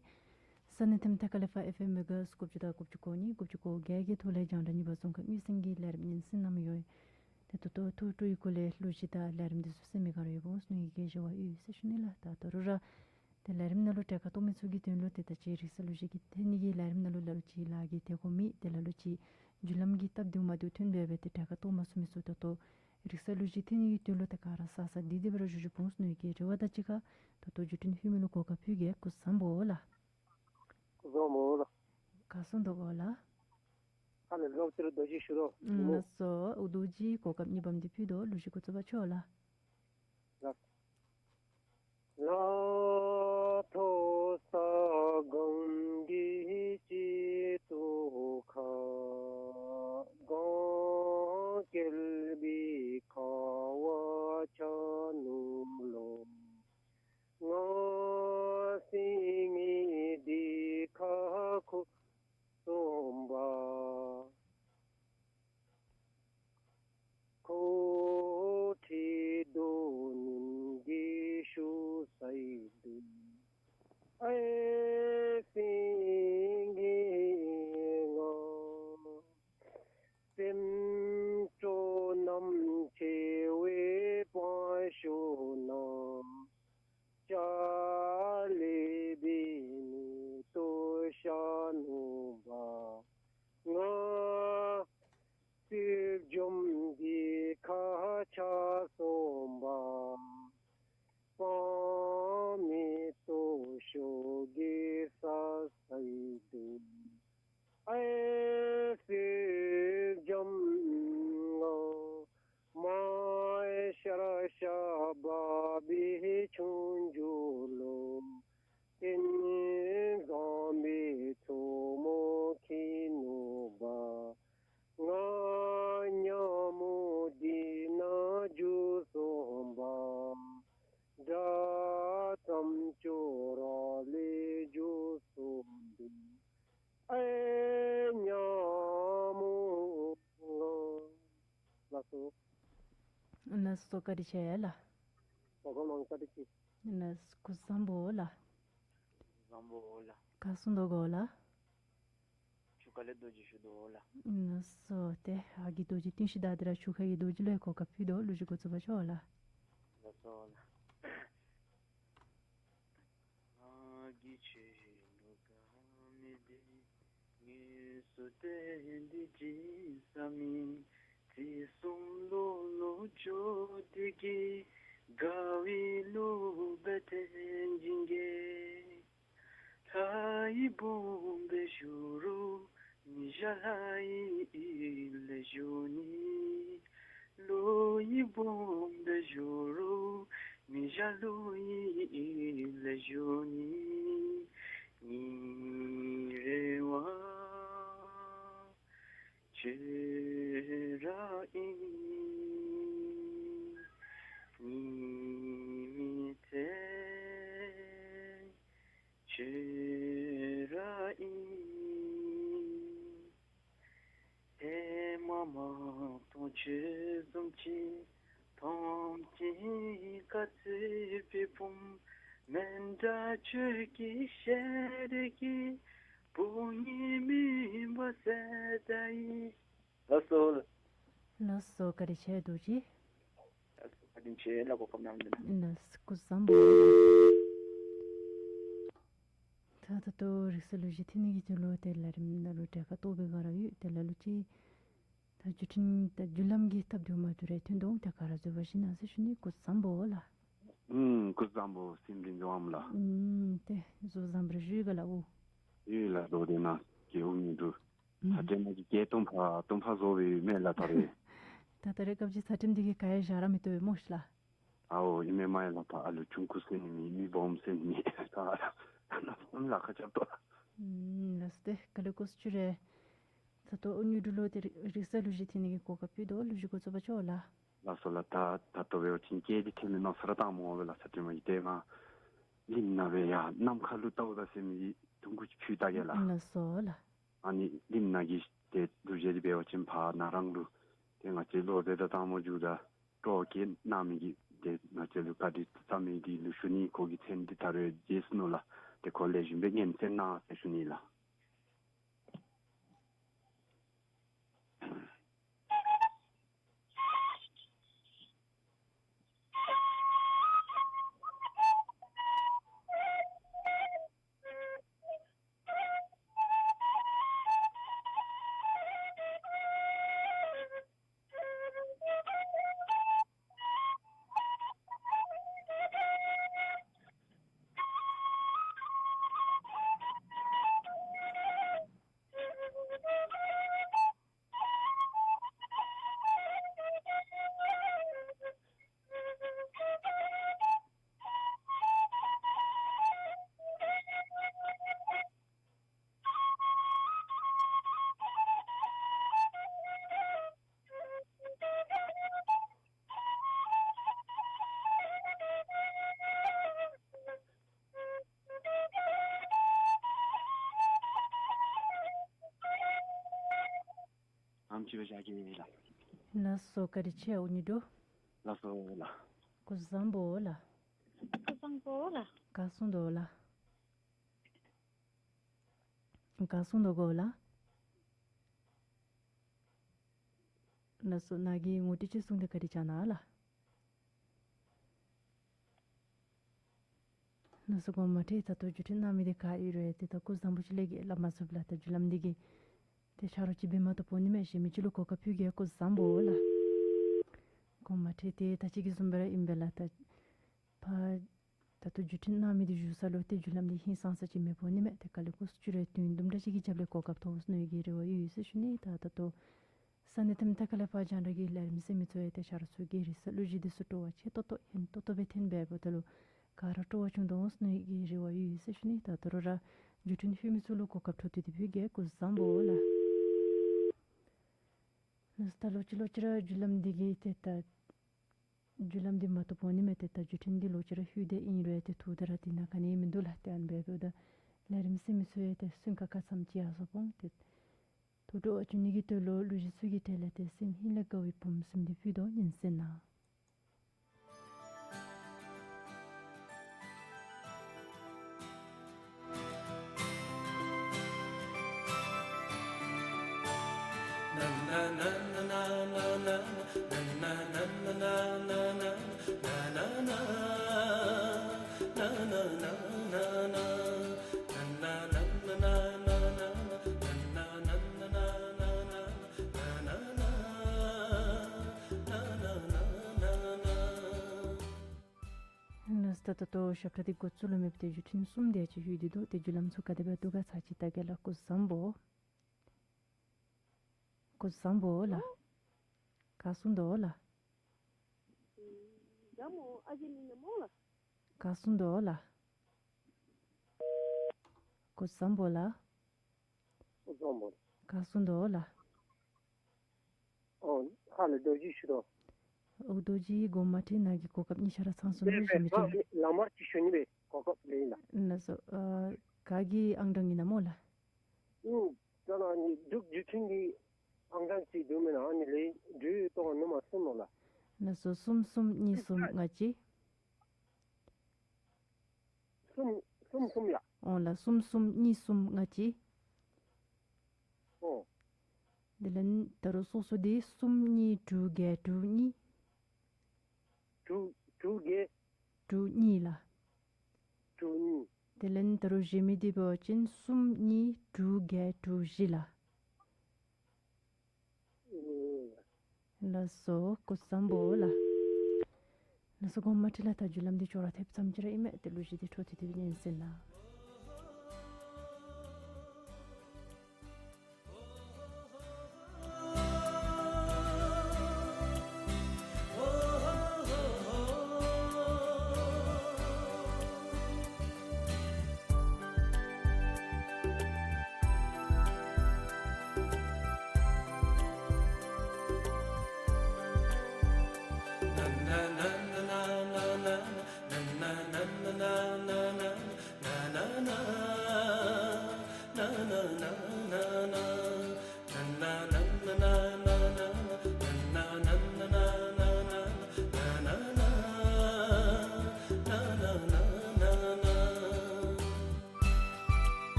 ས་གནས་ཐིམ་ཐ་ཀ་ལས་ཕར་ཨེཕ་ཨེམ་མེ་ག་ཧརཊ་དགུ་བཅུ་དང་དགུ་བཅུ་གོ་གཉིས་དགུ་བཅུ་གོ་བརྒྱད་ཀྱི་ཐོག་ལས་རྒྱང་བསྒྲགས་གཉིས་པ་རྫོང་ཁ་དངུལ་སེང་གི་ལས་རིམ་སྙན་གསན་གནང་མི་ཡོད། ཏེ་ད་ལྟོ་ཐོ་ཐོ་ཡི་གུ་ལས་ལོ་རྒྱུས་དང་ལས་རིམ་འདི་ཚུ་གསན་མི་ག་ར་ཡོདཔ་འོང་ཟེར་མནོ་ཡི་གེ་ཞུ་བ་ཡོད་ཟེར་ཞུ་ནི་ལགས། ད་ད་རུང་ར་ཏེ་ལས་རིམ་ནང་ལུ་གྲལ་ཁར་གཏོགས་མི་ཚུ་གི་དོན་ལུ་ཏེ་ད་ཅི་རིག་གསར་ལོ་རྒྱུས་ཀྱི་ཐད་ནི་གི་ལས་རིམ་ནང་ལུ་ལ་ལུ་ཅིག་ལཱ་གི་དེ་གོ་མི་ཏེ་ལ་ལུ་ཅིག་བརྒྱུད་ལམ་གྱི་སྟབས་བདེཝ་མ་བདེཝ་ཐོན་སྦེ་སྦེ་ཏེ་གྲལ་ཁར་གཏོགས་མ་ཚུགས་མི་ཚུ་ད་ལྟོ་རིག་གསར་ལོ་རྒྱུས་ཐད་ནི་གི་དོན་ལུ་ཏེ་ག་ར་གསལ་གསལ་བདེ་བདེ་སྦེ་ར་ཞུ་ཞུཝ་འོང་ཟེར་མནོ་ཡི་གེ་རེ་བ་དང་གཅིག་ཁར་ད་ལྟོ་བརྒྱུད་འཕྲིན་ཕུལ་མི་ལུ་གོ་སྐབས་ཕུལ་གེ། སྐུ་གཟུགས་བཟང་པོ་ལགས། སྐུ་གཟུགས་བཟང་པོ་ལགས། ག་སོང་དོ་གོ་ལགས། ཁ་ལས་ལོག་སྟེ་རྡོ་རྗེ་ཞུ་རོ། ལགས་སོ། འུ་རྡོ་རྗེ་གོ་སྐབས་གཉིས་པམ་འདི་ཕུལ་དོ། ལོ་རྒྱུས་གོ་ཚུགས་པ་ཆོག་ལགས། ལགས། ལ་ཐོ་ས་སྒང་གི་སྤྱི་ཏོག་ཁ། གང་བསྐལ་པའི་ཁ་བ་ཆ་ནུག་ལོ། ང་སེང་གེ་འདི་ཁ་ཁུ་སོང་པ། ཁོ་ཁྲིད་དོ་ཉིན་གྱི་ཤུགས་སའི་དུ། ཨའི་སེང་གེ་ང་སེམས་སྤྲོ་རྣམ་ཆེ་བའི་པང་ཤོ་ན། ཅ་ལེ་བི་ནི་ཏོ་ཤ་ནུ་བ། ང་སྲིབ་འཇོམས་ཀྱི་ཁ་ཆག་སོང་པ། པང་མི་ཏོ་ཤོ་གི་ས་སའི་དུ། ཨའི་སྲིབ་འཇམ་ང་མའི་ཤར་ཤ་བ་བི་ཆུང་འཇུ་ལོ། ཏེ་ནི་གང་བི་ཚུ་མོ་ཁྱི་ནུ་བ། ང་ཉ་མོ་འདི་ན་འཇུ་སོང་པ། དགྲ་ཙམ་ཅོག་ར་ལས་འཇུ་སོང་དུ། ཨའི་ཉ་མོ། ལགས་སོ། ལགས་སོ། བཀའ་དྲིན་ཆེ་ལགས། ལགས་སོ། ལགས་སོ། བཀའ་དྲིན་ཆེ། ལགས་སོ། སྐུ་གཟུགས་བཟང་པོ་ལགས། བཟང་པོ་ལགས། ག་སོང་དོ་གོ་ལགས། ཆུ་ཁ་ལས་རྡོ་རྗེ་ཞུ་དོ་ལགས། ལགས་སོ། ཏེ་ཨ་རྒས་རྡོ་རྗེ་བསྟུན་ཞིནམ་ད་དེ་ར་ཆུ་ཁ་གི་རྡོ་རྗེ་ལུ་ཡང་གོ་སྐབས་ཕུལ་དོ། ལོ་རྒྱུས་གོ་ཚུགས་པ་ཆོག་ལགས། ལགས་སོ་ལགས། ཨ་རྒས་ཆེ་ལོ་ག་མི་བདེ། ངལ་གསོ་སྡོད་དེ་འགྱོ་ས་མེད། ཚེས་གསུམ་ལོ་ལོ་འགྱོ་དེ་གི། དགའ་བའི་ལོ་བ་དེ་འགྱིང་གེ། ལྷ་ཡི་བུམ་པའི་ཞབས་རོ་མི་བཞག་ལྷ་ཡི་ལས་ཞུ་ནི། ལོ་ཡི་བུམ་པའི་ཞབས་རོ་མི་བཞག་ལོ་ཡི་ལས་ཞུ་ནི། ཉིན་རེ་བ་ཁྱོད་ར་ཨིན། ཉི་མའི་ཚེ་ཁྱོད་ར་ཨིན། ཧེ་མ་མ་མཐོང་ཁྱོད་བཟུམ་ཅིག། མཐོང་ཅི་དཀའ་ཚེགས་པའི་བུམོ། མཎྜལ་ཁྱོད་ཀྱི་ཞལ་རས་ཀྱིས། བུ་ཉིད་མུན་པ་སེལ་ད་ཡི། ལགས་སོ། ལགས་སོ། བཀའ་དྲིན་ཆེ་རྡོ་རྗེ། ལགས་སོ། བཀའ་དྲིན་ཆེ་ལགས། གོ་སྐབས་གནང་མི་འདི་ནང་། ལགས་སོ། སྐུ་གཟུགས་བཟང་པོ། ད་ད་ལྟོ་རིག་གསར་ལོ་རྒྱུས་ཐད་ནི་གི་དོན་ལུ་ཏེ་ལས་རིམ་ནང་ལུ་གྲལ་ཁར་གཏོགས་པའི་ག་ར་ཡོད། ཏེ་ལ་ལུ་ཅིག་ད་བརྒྱུད་འཕྲིན་ད་བརྒྱུད་ལམ་གྱི་སྟབས་བདེཝ་མ་བདེཝ་རེ་ཐོན་དོ་འོང་། ཏེ་ག་ར་བཟོད་པ་བཞེས་གནང་ཟེར་ཞུ་ནི། སྐུ་གཟུགས་བཟང་པོ་ལགས། ཨུམ། སྐུ་གཟུགས་བཟང་པོ། སེམས་བདེ་འགྱོ་འམ་ལགས། ཨུམ། ཏེ་གཟུགས་བཟང་པོ་རེ་ཞུ་གེ་ལགས། འོ། ཡོད་ལགས། བཟོ་སྟེ་ན་རྒེད་འོག་ནི་འདུག། ཚ་ཁྲིམས་ཀྱི་རྒྱལ་དུམ་ཕ་དུམ་ཕ་བཟོ་བའི་མེ་ལ་ཐར་རེ། ད་ད་རེས་སྐབས་ཀྱི་ཚ་ཁྲིམས་འདི་གིས་ག་ཡང་བཞག་ར་མི་བཏུབ་པས་སྨོ་ཤི་ལགས། ཨའོ་ཨིན་མས། མ་ཡ་ལགས། ཕར་ཨ་ལུ་ཆུང་ཀུ་ཟེར་ནི་མེད། མི་སྦོམ་ཟེར་ནི་མེད། ད་ཨ་ལགས་ཁ་རྐྱབ་དོ་ལགས། ཨུམ། ལགས་སོ། ཏེ་ག་ལེ་སྐུ་གཟུགས་ཅིག་རེ། ད་ལྟོ་དངོས་གྲུབ་ལུ་ཏེ་རིག་གསར་ལོ་རྒྱུས་ཐད་ནི་གི་གོ་སྐབས་ཕུལ་དོ། ལོ་རྒྱུས་གོ་ཚུགས་པ་ཆོག་ལགས། ལགས་སོ་ལགས། ད་ད་ལྟོ་འབད་བ་ཅིན་སྐད་འདི་ཐོན་མི་མནོ་ས་ར་བཏང་མི་འོང་པས་ལགས། ཚ་ཁྲིམས་ཡི་དེ་ང་གླིང་ནང་སྦེ་ཡར་གནམ་ཁ་ལུ་བལྟཝ་ད་ཟེར་མི་འདི་དུམ་གུ་ཅིག་ཕུལ་བལྟ་གེ་ལགས། ལགས་སོ་ལགས། ཨ་ནི་གླིང་ནང་གི་ཏེ་ལོ་རྒྱུས་འདི་འབད་བ་ཅིན་ཕར་ན་རང་ལུ་ཏེ་ང་བཅས་ལོག་སྟེ་ད་བཏང་མི་འགྱོ་ད། སྤྲོ་བ་བསྐྱེད་གནང་མི་གི་ཏེ་ང་བཅས་ལུ་བཀའ་དྲིན་བསམ་མི་འདི་ལུ་ཞུ་ནི། ཁོ་གི་མཚན་འདི་ད་རུང་རྗེས་སུ་ནོར་ལགས། ཏེ་ཁོ་ལེགས་ཤོམ་སྦེ་ཉན་གསན་གནང་ཟེར་ཞུ་ནི་ལགས། ཨམ་ཅི་བ་ཞག་གི་ལགས། ལགས་སོ། བཀའ་དྲིན་ཆེ་ཨུ་ཉི་དོ། ལགས་སོ་ལགས། སྐུ་གཟུགས་བཟང་པོ་ལགས། སྐུ་གཟུགས་བཟང་པོ་ལགས། ག་གསུང་དོ་ལགས། ག་གསུང་དོ་གོ་ལགས། ལགས་སོ། ནཱ་གིས་ངོ་སྤྲོད་ཅིག་གསུངས་ཏེ་བཀའ་དྲིན་བསྐྱང་གནང་ལགས། ལགས་སོ། གོང་མ་འཕྲལ་ད་ལྟོ་བརྒྱུད་འཕྲིན་གནང་མི་འདི་ག་ཨིན་རུང་ཏེ་ད་སྐུ་གཟུགས་བཟང་པོ་ཅིག་ལས་ཀྱི་སླབ་མ་ཚུགས་ལགས། ད་བརྒྱུད་ལམ་འདི་གིས་ཏེ་ཆ་རོགས་ཅིག་འབད་མ་གཏོགས་འབོ་ནི་མས། གཞན་མི་ཅིག་ལུ་གོ་སྐབས་ཕུལ་གེ། སྐུ་གཟུགས་བཟང་པོ་ལགས། གོང་མ་འཕྲལ་ཏེ་ད་ཅི་གི་བཟུམ་སྦེ་ར་ཨིན་པས་ལགས། ད་ཕར་ད་ལྟོ་བརྒྱུད་འཕྲིན་གནང་མི་འདི་བཞུགས་ས་ལུ་ཏེ་བརྒྱུད་ལམ་འདི་ཧིང་སངས་ས་ཅིག་མེདཔ་འོང་ནི་མས། ཏེ་ག་ལས་སྐུ་གཟུགས་ཅིག་རེ་དུས་དུམ་གྲ་ཅིག་གི་རྒྱབ་ལས་གོ་སྐབས་ཐོབ་འོང་ཟེར་མནོ་ཡི་གི་རེ་བ་ཡོད་ཟེར་ཞུ་ནི། ད་ད་ལྟོ་ས་གནས་མཐའ་མ་ཐད་ཁ་ལས་ཕར་རྒྱང་བསྒྲགས་ཀྱི་ལས་རིམ་གཟིགས་མི་ཚུ་ཡང་ཏེ་ཆ་རོགས་ཚུ་གི་རེ་ས་བློ་གཞི་འདི་ཚུ་སྤྲོ་བ་ཆེ་ཏོག་ཏོ་ཧན་ཏོག་ཏོ་སྦེ་འཐོན་འབདཝ་ད་ལུ་ག་ར་སྤྲོ་བ་བྱུང་དོ་འོང་ཟེར་མནོ་ཡི་གི་རེ་བ་ཡོད་ཟེར་ཞུ་ནི། ད་ད་རུང་ར་བརྒྱུད་འཕྲིན་ཕུལ་མི་ཚུ་ལུ་གོ་སྐབས་འཕྲོ་མཐུད་དེ་ཕུལ་གེ། སྐུ་གཟུགས་བཟང་པོ་ལགས། ལགས་སོ། ད་ལོག་ཅི་ལོག་ཅི་ར་བརྒྱུད་ལམ་འདི་གིས་ཏེ་ད་བརྒྱུད་ལམ་འདི་མ་བཏུབ་འོང་ནི་མས། ཏེ་ད་བརྒྱུད་འཕྲིན་འདི་ལོག་ཅི་ར་ལྷོད་དེ་ཨིན་རུང་ཏེ་ཐུགས་དང་ར་དེ་ནང་ག་ནི་མིན་འདུག་ལགས། ཏེ་ཨ་ནི་འབདཝ་ད་ལས་རིམ་གཟིགས་མི་ཚུ་ཡང་ཏེ་སུན་ཁ་ཁ་ཙམ་ཅིག་ཡར་སོང་སྤོ་འོང་། ཏེ་ཐུགས་སྤྲོ་བ་བྱུང་ནི་གི་དོན་ལུ་གླུ་གཞས་ཚུ་གི་གྲས་ལས་ཏེ་སེམས་ཧིང་ལས་དགའ་བའི་བུམོ་གསུམ་འདི་ཕུལ་དོ། ཉན་གསན་གནང་། ལགས་སོ། ད་ད་ལྟོ་ཞབས་ཁྲ་འདི་འགོ་བཙུགས་ལུ་མེདཔ་ཏེ་བརྒྱུད་འཕྲིན་གསུམ་དེ་ཅིག་ལྷོད་དེ་འདུག། ཏེ་བརྒྱུད་ལམ་ཚུ་ག་དེ་སྦེ་འདུག་ག་ཚར་ཅིག་བལྟ་གེ་ལགས། སྐུ་གཟུགས་བཟང་པོ། སྐུ་གཟུགས་བཟང་པོ་ལགས། ག་གསུང་དོ་ལགས། བཟང་མོ་ཨ་ཅེ་ནི་ན་མོ་ལགས། ག་གསུང་དོ་ལགས། སྐུ་གཟུགས་བཟང་པོ་ལགས། སྐུ་གཟུགས་བཟང་པོ། ག་གསུང་དོ་ལགས། ཨོ་ཧ་ལས་རྡོ་རྗེ་ཞུ་དོ། ཨོ་རྡོ་རྗེ་གོང་མ་འཕྲལ་ནཱ་གིས་གོ་སྐབས་གཉིས་ཆ་ར་ཚང་སོང་ནུག། གཞན་མི་ཅིག་ལུ་ལམ་བར་ཅིག་ཞུ་ནི་སྦེ་གོ་སྐབས་ལེན་ལགས། ལགས་སོ། ཨ་ག་གི་ཨང་གྲངས་ཨིན་ན་མོ་ལགས། ཨུམ་ད་ནཱ་ནི་འབྲུག་བརྒྱུད་འཕྲིན་གྱི་ཨང་གྲངས་ཅིག་འདུག་མེན་ན། ཨ་ནི་ལས་འབྲུག་གཏོང་ནུ་མ་གསུང་ནུག་ལགས། ལགས་སོ། གསུམ་གསུམ་གཉིས་གསུམ་ལྔ་གཅིག། གསུམ་གསུམ་གསུམ་ཡ། ཨོ་ལགས། གསུམ་གསུམ་གཉིས་གསུམ་ལྔ་གཅིག། ཨོ། དེ་ལས་ད་རུང་སོ་སོ་འདི་གསུམ་གཉིས་དྲུག་བརྒྱད་དྲུག་གཉིས། དྲུག་དྲུག་བརྒྱད། དྲུག་གཉིས་ལགས། དྲུག་གཉིས། དེ་ལས་ད་རུང་གཞན་མི་འདི་འབད་བ་ཅིན་གསུམ་གཉིས་དྲུག་བརྒྱད་དྲུག་བཞི་ལགས། ཨུམ། ལགས་སོ། སྐུ་གཟུགས་བཟང་པོ་ལགས། ལགས་སོ། གོང་མ་འཕྲལ་ལགས། ད་བརྒྱུད་ལམ་འདི་ཅོག་ར་འཐདཔ་ཙམ་ཅིག་ར་ཨིན་མས། ཏེ་གླུ་གཞས་འདི་འཕྲོ་མཐུད་དེ་སྦེ་ཉན་གསན་གནང་།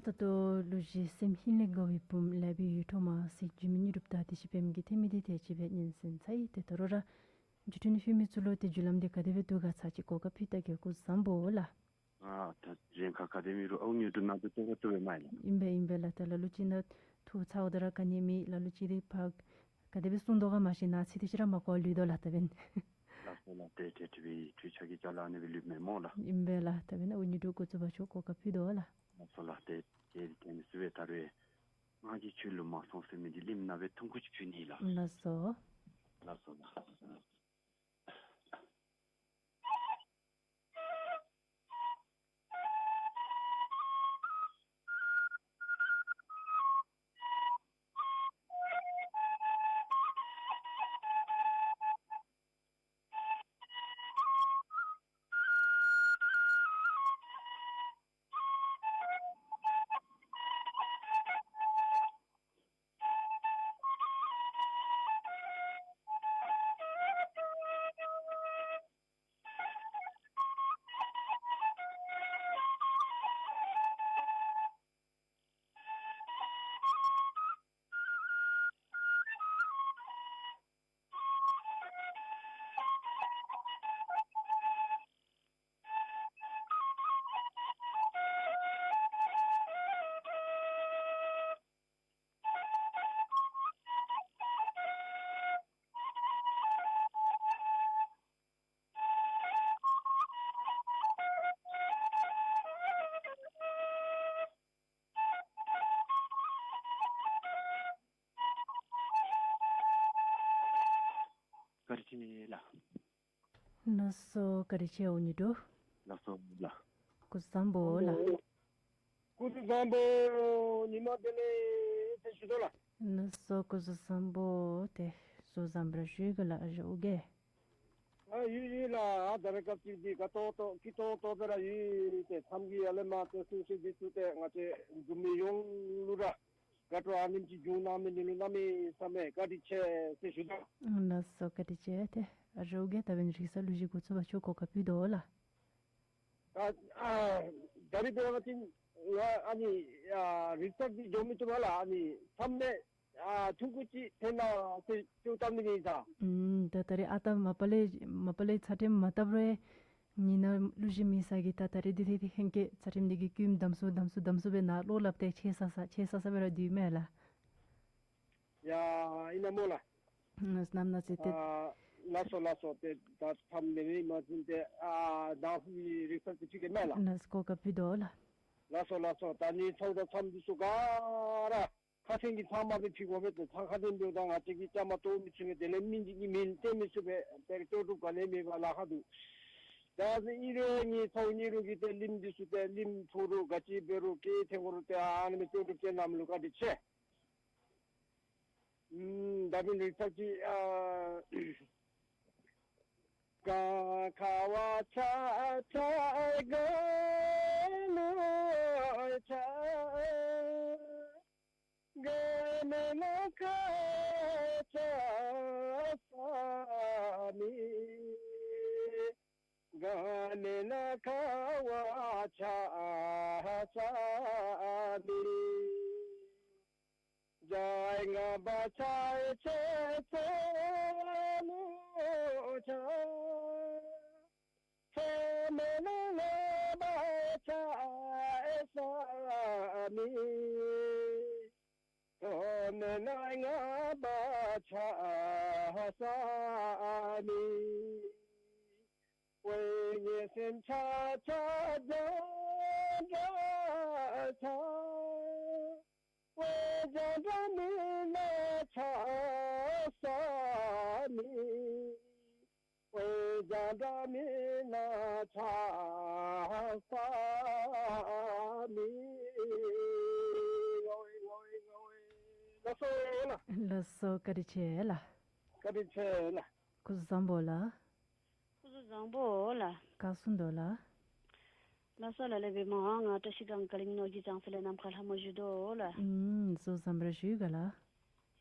ད་ལྟོ་གླུ་གཞས་སེམས་ཤིང་ལས་དགའ་བའི་བུམོ་ལེགས་པའི་ཡུལ་གྲོང་མ་ཟེར་བརྒྱུད་མི་དངོས་གྲུབ་དང་བདེ་ཆེན་པདྨ་གིས་ཐོན་མི་འདི་དེ་ཅིག་སྦེ་སྙན་གསན་ཚར་ཡི། ཏེ་ད་རུང་ར་བརྒྱུད་འཕྲིན་ཕུལ་མི་ཚུ་ལུ་ཏེ་བརྒྱུད་ལམ་འདི་ག་དེ་སྦེ་འདུག་ག་ཚར་ཅིག་གོ་སྐབས་ཕུལ་ད་གེ། སྐུ་གཟུགས་བཟང་པོ་ལགས། ཨ་ད་གཞན་ཁ་ག་དེ་མི་རུང་ཨའུ་ཉུ་དུ་ན་དུ་ཏོ་ག་ཏོ་བེ་མ་ཡི་ལགས། ཨིན་པས་ཨིན་པས་ལགས། ད་ལ་ལུ་ཅིག་ནང་ཐུགས་ཚ་བ་དང་ར་ག་ནི་མེད། ལ་ལུ་ཅིག་འདི་ཕར་ག་དེ་སྦེ་གསུངས་དོ་ག་མ་ཤེས་ན་ཚིག་འདི་ཅིག་ར་མ་གོ་ལུས་དོ་ལགས། ད་འབདན་ལགས་སོ་ལགས། ཏེ་ཏེ་ཏེ་བི་ཐུགས་ཆ་གི་ཅ་ལ་ཨ་ནི་སྦེ་ལུས་མས་སྨོ་ལགས། ཨིན་པས་ལགས། ད་འབདན་ཨའུ་ཉུ་དུ་སྐུ་གཟུགས་བ་ཆོ་གོ་སྐབས་ཕུལ་དོ་ལགས། ལགས་སོ་ལགས། ཏེ་ཏེ་ཏེ་ནི་སུ་སྦེ་ད་རེས་ང་གིས་ཁྱོད་ལུ་མ་སོང་ཟེར་མི་འདི་གླིང་ནང་སྦེ་ཐུང་ཀུ་ཅིག་ཕུལ་ནི་ལགས། ལགས་སོ། ལགས་སོ་ལགས། བཀའ་དྲིན་ཆེ་ལགས། ལགས་སོ་བཀའ་དྲིན་ཆེ་ཨའུ་ཉུ་དུ། ལགས་སོ་ལགས། སྐུ་གཟུགས་བཟང་པོ་ལགས། སྐུ་གཟུགས་བཟང་པོ་ཉི་མ་བདེ་ལེགས་ཟེར་ཞུ་དོ་ལགས། ལགས་སོ་སྐུ་གཟུགས་བཟང་པོ། ཏེ་གཟུགས་བཟང་པོ་ར་བཞུགས་ག་ལགས་ཨ་ཞང་ཨོ་རྒྱན། ཨ་ཡོད་ཡོད་ལགས། ཨ་ད་རེས་སྐབས་ཅིག་འདི་དགའ་ཏོག་ཏོ་སྐྱིད་ཏོང་ཏོ་སྦེ་ར་ཡོད། ཏེ་མཚམས་ཀྱི་ཡར་ལས་མར་ཏེ་གསུང་བཤད་འདི་ཚུ་ཏེ་ང་བཅས་འབྲུག་མི་ཡོངས་ལུ་ར་དགའ་སྤྲོ་ཨ་ནེམ་ཅིག་བྱུང་གནང་མི་འདི་ལུ་གནམ་མེད་ས་མེད་བཀའ་དྲིན་ཆེ་ཟེར་ཞུ་དོ། ལགས་སོ་བཀའ་དྲིན་ཆེ། ཏེ་ཨ་ཞང་ཨོ་རྒྱན་ད་འབདན་རིག་གསར་གླུ་གཞས་འགོ་བཙུགས་པ་ཆོ་གོ་སྐབས་ཕུལ་དོ་ལགས། ཨ་ཨ་ད་རེས་འབད་བ་ཅིན་ང་ཨ་ནི་ཨ་རིག་གསར་འདི་འགྱོ་མི་བཏུབ་པས་ལགས། ཨ་ནི་མཚམས་ལས་ཨ་ཐུང་ཀུ་ཅིག་འཐེན་གནང་ཟེར་ཞུ་བཏང་མི་ཨིན་ད། ཨུམ་ད་ད་རེས་ཨ་ད་མ་པ་ལས་མ་པ་ལས་ཚར་ཊེམ་མ་བཏབ་རུང་ཉི་ནང་གླུ་གཞས་མེད་ས་གི་ད་ད་རེས་འདི་ཏེ་ཏེ་ཧེང་སྐལ་ཚར་ཊེམ་འདི་གི་སྐུདམ་དམ་སུ་དམ་སུ་དམ་སུ་སྦེ་ནཱ་ལོག་སླབ་སྟེ་ཆེ་ས་ས་ཆེ་ས་ས་སྦེ་ར་སྡོད་མས་ལགས། ཡ་ཨིན་ན་སྨོ་ལགས། ཨུམ་ནམ་ན་ཟེར་ཏེ། ཨ་ལགས་སོ་ལགས་སོ། ཏེ་ད་མཚམས་འདི་ནི་མ་ཟིན་ཏེ་ཨ་ད་ཧུ་རིག་གསར་ཅིག་ཕུལ་གེ་མས་ལགས། ལགས་སོ་གོ་སྐབས་ཕུལ་དོ་ལགས། ལགས་སོ་ལགས་སོ། ད་ནི་ཚོགས་གྲལ་མཚམས་འདི་ཚུ་ག་ར་ཁ་སེང་གི་ཚབ་མ་སྦེ་ཕུལ་དགོ་པས། ཏེ་ཚབ་ཁ་སེང་འབདཝ་ད་ང་བཅས་ཀྱིས་བཅའ་མར་གཏོགས་མི་ཚུགས་པས། དེ་ལས་མི་འདི་གི་མིང་བཏོན་མི་ཚུགས་པས། ཏེ་ལྟོ་གྲུབ་ག་ནི་མེད་པར་ལཱ་ཁག་འདུག། ད་ཨིན་རུང་ངེའི་ཚ་བོ་ཉེ་རུང་གིས་ཏེ་གླིང་འདི་ཚུ་ཏེ་གླིང་ཕུ་རུང་ག་ཅི་འབད་རུང་སྐད་འཐེན་དགོ་རུང་ཏེ་ཨ་ནི་མི་ལྟོ་གྲུབ་བསྟན་གནང་མི་ལུ་བཀའ་དྲིན་ཆེ། ཨུམ་ད་འབདན་རིག་གསར་ཅིག་ཨ། ག་ཁ་བ་ཆ་ཆ་ག་ལུ་ཆ། ག་ནི་ན་ཁ་ཆ་ས་མི། ག་ནི་ན་ཁ་བ་ཆ་ས་མི། ཇའི་ང་བ་ཆའི་ཆེ་ཆེ་ལུ་ཆ། ཆེ་མེ་ན་ལེ་བ་ཆ་ཨེ་ས་མི། ཐོ་མེ་ན་ང་བ་ཆ་ས་མི། ཝེ་ངེ་སེམས་ཆ་ཆ་ཇ་འདྲ་ཆ། ཝེ་ཇ་འདྲ་མེ་ན་ཆ་ས་མི། ཝེ་ཇ་འདྲ་མེ་ན་ཆ་ས་མི། ལགས་སོ་ལགས། ལགས་སོ་བཀའ་དྲིན་ཆེ་ལགས། བཀའ་དྲིན་ཆེ་ལགས། སྐུ་གཟུགས་བཟང་པོ་ལགས། སྐུ་གཟུགས་བཟང་པོ་ལགས། ག་གསུངས་དོ་ལགས། ལགས་སོ་ལགས། ལེགས་པའི་མ་ང་བཀྲ་ཤིས་སྒང་ཀ་གླིང་ནོར་གྱི་ལྕང་ས་ལས་ནམ་མཁའ་ལྷ་མོ་བཞུགས་དོ་ལགས། ཨུམ་གཟུགས་བཟང་པོ་ར་བཞུགས་ག་ལགས།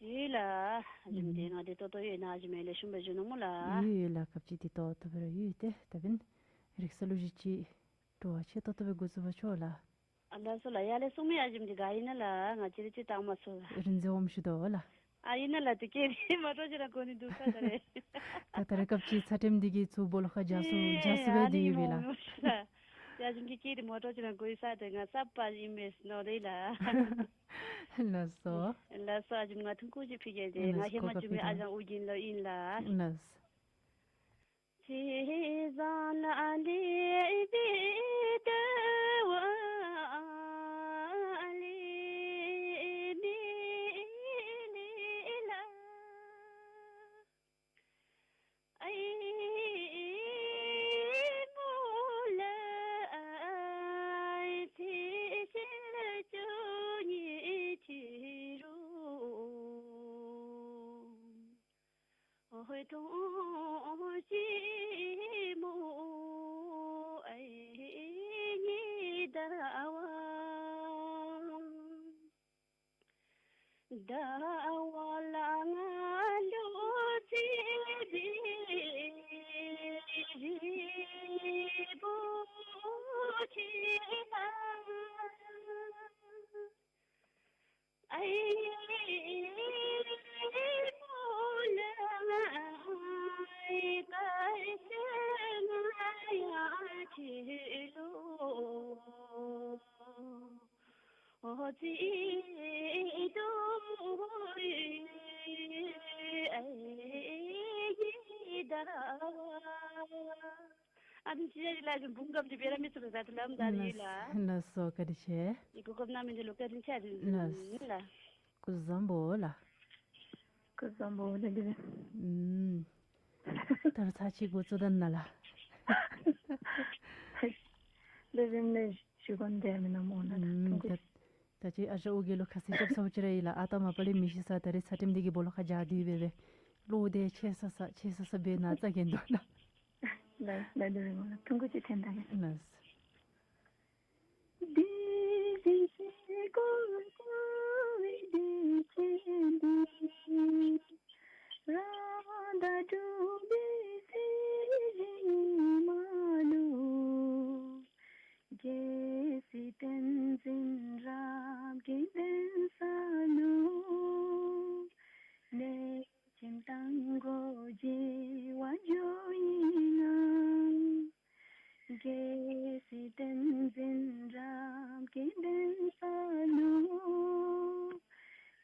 ཡོད་ལགས། ཨ་ཞིམ་ཏེ་ང་བདེ་ཏོག་ཏོ་ཡོད་ན་ཨ་ཞིམ་ལེགས་ཤོམ་སྦེ་བཞུགས་ནུག་སྨོ་ལགས། ཡོད་ཡོད་ལགས། སྐབས་ཅིག་བདེ་ཏོག་ཏོ་སྦེ་ར་ཡོད། ཏེ་ད་འབདན་རིག་གསར་གླུ་གཞས་ཅིག་སྤྲོ་བ་ཆེ་ཏོག་ཏོ་སྦེ་འགོ་བཙུགས་པ་ཆོག་ལགས། ཨ་ལགས་སོ་ལགས། ཡར་ལས་གསུང་མི་ཨ་ཞེམ་འདི་ག་ཨིན་ན་ལགས། ང་བཅས་ར་ཅིག་བཏང་མ་ཚུགས་ལགས། རིན་འཛིན་འོགམ་ཞུ་དོ་ལགས། ཨ་ཨིན་ན་ལགས། དེ་སྐད་རེ་མ་འདྲཝ་ཅིག་ར་གོ་ནི་འདུག་ས་ད་རེས། ད་ད་རེས་སྐབས་ཅིག་ཚ་ཁྲིམས་འདི་གིས་ཚུར་སྦོ་ལོགས་ཁར་འཇགས་སོ་འཇགས་སོ་སྦེ་དེ་ཡོད་པས་ལགས། ཨ་ཞེམ་གྱི་སྐད་རེ་མ་འདྲཝ་ཅིག་ར་གོ་ཡི་ས་ད་ང་ས་པ་ཨིན་མས་མནོ་རེ་ལགས། ལགས་སོ། ལགས་སོ། ཨ་ཞེམ་ང་ཐུང་ཀུ་ཅིག་ཕུལ་གེ། དེ་ལགས་ང་སོ། ཧེ་མ་གོ་སྐབས་བྱུང་མི་ཨ་ཞང་ཨོ་རྒྱན་ལོ་ཨིན་ལགས། ལགས་སོ། ཨ་ནི་ཅི་ཡ་ལ་ཅིག་འབུམ་སྐམ་གྱི་སྦེ་ར་མི་ཚུགས་པས་ད་ལམ་ད་ལི་ལགས། ལགས་སོ། བཀའ་དྲིན་ཆེ། ཨི་གོ་སྐབས་གནང་མི་འདི་ལུ་བཀའ་དྲིན་ཆེ་ཟེར་ཨིན་ལགས། སྐུ་གཟུགས་བཟང་པོ་ལགས། སྐུ་གཟུགས་བཟང་པོ་ལགས། ཨུམ། ད་རུང་ཚར་གཅིག་འགོ་བཙུགས་ད་ན་ལགས། ལས་རིམ་ལས་ཞུ་གོ་འདི་མེན་ན་སྨོ་ན། ཨུམ། ད་ད་ཅི་ཨ་ཞང་ཨོ་རྒྱན་ལུ་ཁ་གསལ་རྐྱབ་ས་བོ་ཅིག་ར་ཡོད་ལགས། ཨ་རྟག་མ་པ་ལས་མི་ཤེས་ས། ད་རེས་ཚ་ཁྲིམས་འདི་གིས་སྦོ་ལོགས་ཁར་འཇགས་ཏེ་ཡོད་པས་སྦེ། བློ་བདེ་ཆེ་ས་ས་ཆེ་ས་ས་སྦེ་ན་ཚ་གྱེན་དོ་ལགས། ལགས་ལགས། ལས་རིམ་ལུ་ཐུང་ཀུ་ཅིག་འཐེན་ད་གེ། ལགས། རྒྱལ་སྲས་བསྟན་འཛིན་རབ་རྒྱས་གདན་ས་ལུ། གནས་ཆེན་རྟ་མགོ་མཇལ་བར་འགྱོ་ཡི་ང་། རྒྱལ་སྲས་བསྟན་འཛིན་རབ་རྒྱས་གདན་ས་ལུ།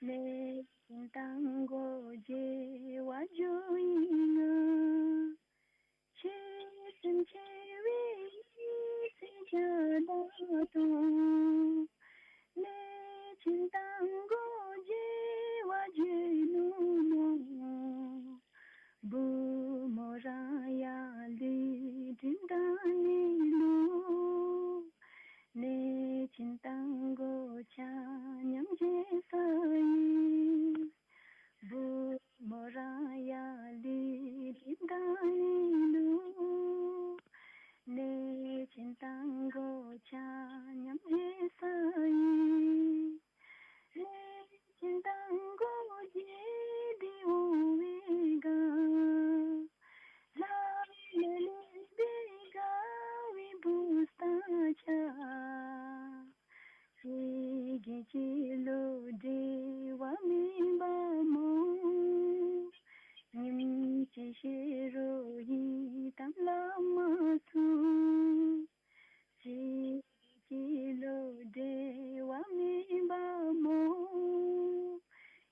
གནས་ཆེན་རྟ་མགོ་མཇལ་བར་འགྱོ་ཡི་ང་། ཆོས་སེམས་ཆེ་བའི་སྲས་བརྒྱ་དང་བསྟུན། གནས་ཆེན་རྟ་མགོ་མཇལ་བར་འགྱོ་ནུག་སྨོ། བུམོ་རང་ཡང་ལུས་འདྲེན་ད་ནི་ལུ། གནས་ཆེན་རྟ་མགོ་ཆ་མཉམ་མཇལ་ས་ཡི། བུམོ་རང་ཡང་ལུས་འདྲེན་ད་ནི་ལུ། གནས་ཆེན་རྟ་མགོ་ཆ་མཉམ་མཇལ་ས་ཡི། གནས་ཆེན་རྟ་མགོ་མཇལ་ཏེ་འོང་བའི་སྒང་། ལྷ་མོ་ལས་པའི་དགའ་བའི་བུ་ཚ་ཆ། གཅིག་གིས་གཅིག་ལུ་འབྲལ་བ་མེད་པ་སྨོ། ཉིནམ་གཅིག་ཤི་རུང་ཡི་དམ་ལ་མ་ཚུགས། གཅིག་གིས་གཅིག་ལུ་འབྲལ་བ་མེད་པ་སྨོ།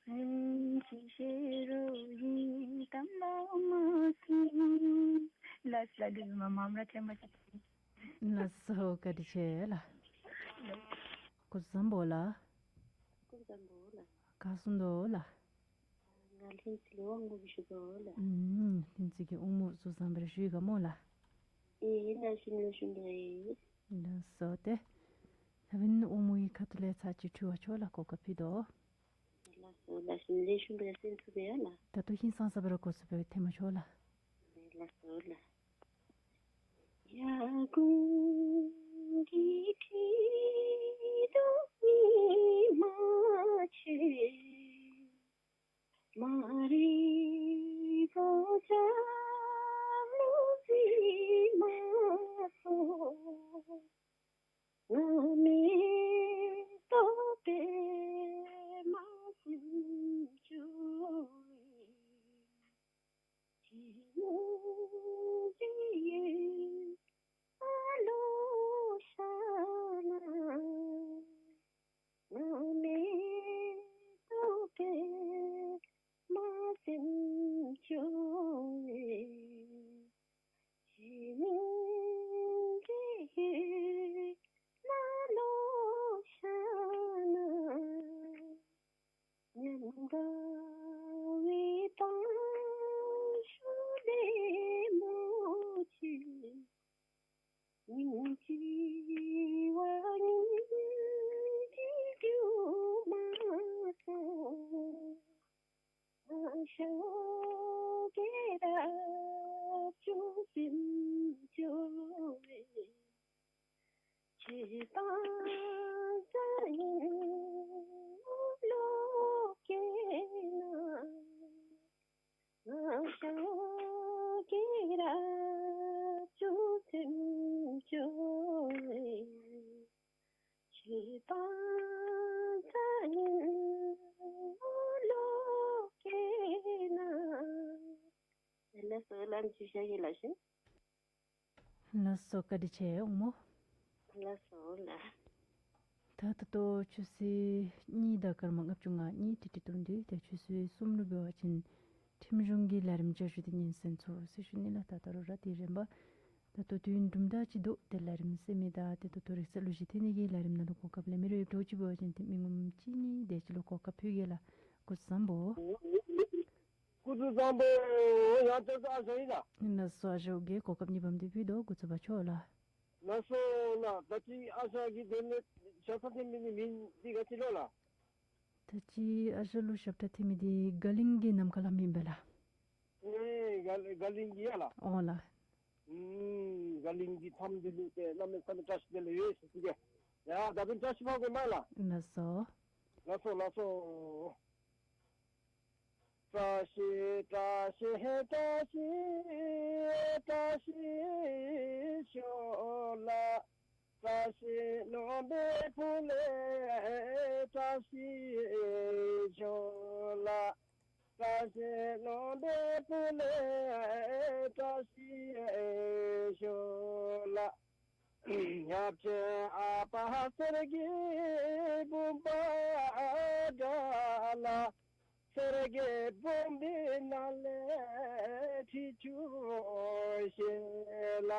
ཉིནམ་གཅིག་ཤི་རུང་ཡི་དམ་ལ་མ་ཚུགས། ལགས་ལགས། འདི་མ་མ་ར་ཐེངས་མ་ཅིག། ལགས་སོ། བཀའ་དྲིན་ཆེ་ལགས། སྐུ་གཟུགས་བཟང་པོ་ལགས། སྐུ་གཟུགས་བཟང་པོ་ལགས། ག་སོང་དོ་ལགས། ང་ལྷུན་རྩེ་ལས་དབང་མོ་གིས་ཞུ་དོ་ལགས། ཨུམ། ལྷུན་རྩེ་གི་དབང་མོ་གཟུགས་བཟང་པོ་རེ་ཞུ་ཡི་ག་སྨོ་ལགས། ཨེ་ལགས་ཞུ་ལགས་ཞུ་ལགས། ལགས་སོ། ཏེ་ད་འབདན་དབང་མོ་གི་ཁ་ཐུག་ལས་ཚར་གཅིག་ཕུལ་བ་ཆོག་ལགས། གོ་སྐབས་ཕུལ་དོ། ལགས་སོ་ལགས། ཞུ་ལགས་ཞུ་ལགས། གསན་ཚུགས་པས་ལགས། ད་ལྟོ་ཧིང་སངས་ས་སྦེ་ར་གོ་ཚུགས་པས། ཐེངས་མ་ཆོག་ལགས། ལགས་སོ་ལགས། བཀྲམ་ཅིག་བཞག་གེ་ལགས་ཤིང་། ལགས་སོ། བཀའ་དྲིན་ཆེ་འོང་མོ། ལགས་སོ་ལགས། ད་ད་ལྟོ་ཆུ་ཚོད་གཉིས་དང་སྐར་མ་ལྔ་བཅུ་ང་གཉིས་ཏི་ཏི་འདུག་འདི་ཏེ་ཆུ་ཚོད་གསུམ་ལུ་འབད་བ་ཅིན་ཁྲིམས་གཞུང་གི་ལས་རིམ་བསྐྱར་ཞུ་འདི་ཉན་གསན་ཚུགས་ཟེར་ཞུ་ནི་ལགས། ད་ད་རུང་ར་དེ་རིམ་པ་ད་ལྟོ་དུས་ཡུན་དུམ་གྲ་ཅིག་འདུག། ཏེ་ལས་རིམ་ཟེར་མི་དང་ཏེ་ད་ལྟོ་རིག་གསར་ལུ་གཞི་ཐེ་ནི་གི་ལས་རིམ་ནང་ལུ་གོ་སྐབས་ལེན་མི་རེ་ཡོདཔ་འདྲཝ་ཅིག་འབད་བ་ཅིན་ཏེ་མི་ངོམ་གཅིག་གཉིས་དེ་ཅིག་ལུ་གོ་སྐབས་ཕུལ་གེ་ལགས། སྐུ་གཟུགས་བཟང་པོ། སྐུ་གཟུགས་བཟང་པོ། ཡང་བསྐྱར་དུ་ཨ་ཞང་ཨིན་ལགས། ལགས་སོ། ཨ་ཞང་གིས་གོ་སྐབས་གཉིས་པམ་འདི་ཕུལ་དོ། འགོ་བཙུགས་པ་ཆོག་ལགས། ལགས་སོ་ལགས། ད་ཅི་ཨ་ཞང་གི་དོན་ལས་ཆ་ཚང་ཐེ་མི་ནི་མིང་འདི་ག་ཅི་ལོ་ལགས། ད་ཅི་ཨ་ཞང་ལུ་ཞབས་ཁྲ་ཐེ་མི་འདི་དགའ་གླིང་གི་ནམ་མཁའ་ལྷ་མོ་ཨིན་པས་ལགས། ཨེ་དགའ་དགའ་གླིང་གི་ཡ་ལགས། ཨོ་ལགས། ཨུམ་དགའ་གླིང་གི་མཐའམ་འདི་ལུ་ཏེ་གནམ་མེད་ས་མེད་བཀྲ་ཤིས་བདེ་ལེགས་ཡོད་ཟེར་ཅིག་གེ། ཡ་ད་དུང་བཀྲ་ཤིས་པ་གོ་མ་ལགས། ལགས་སོ། ལགས་སོ་ལགས་སོ། བཀྲ་ཤིས་བཀྲ་ཤིས་བཀྲ་ཤིས་བཀྲ་ཤིས་ཤོག་ལགས། བཀྲ་ཤིས་ལུང་པའི་ཕུ་ལས་བཀྲ་ཤིས་ཤོག་ལགས། བཀྲ་ཤིས་ལུང་པའི་ཕུ་ལས་བཀྲ་ཤིས་ཤོག་ལགས། ཡབ་ཆེན་ཨ་པ་སེར་སྐྱའི་བུམ་པ་འདྲ་ལ། སེར་སྐྱའི་བུམ་པའི་ནང་ལས་ཁྲི་བཅུ་བཞེས་ལ།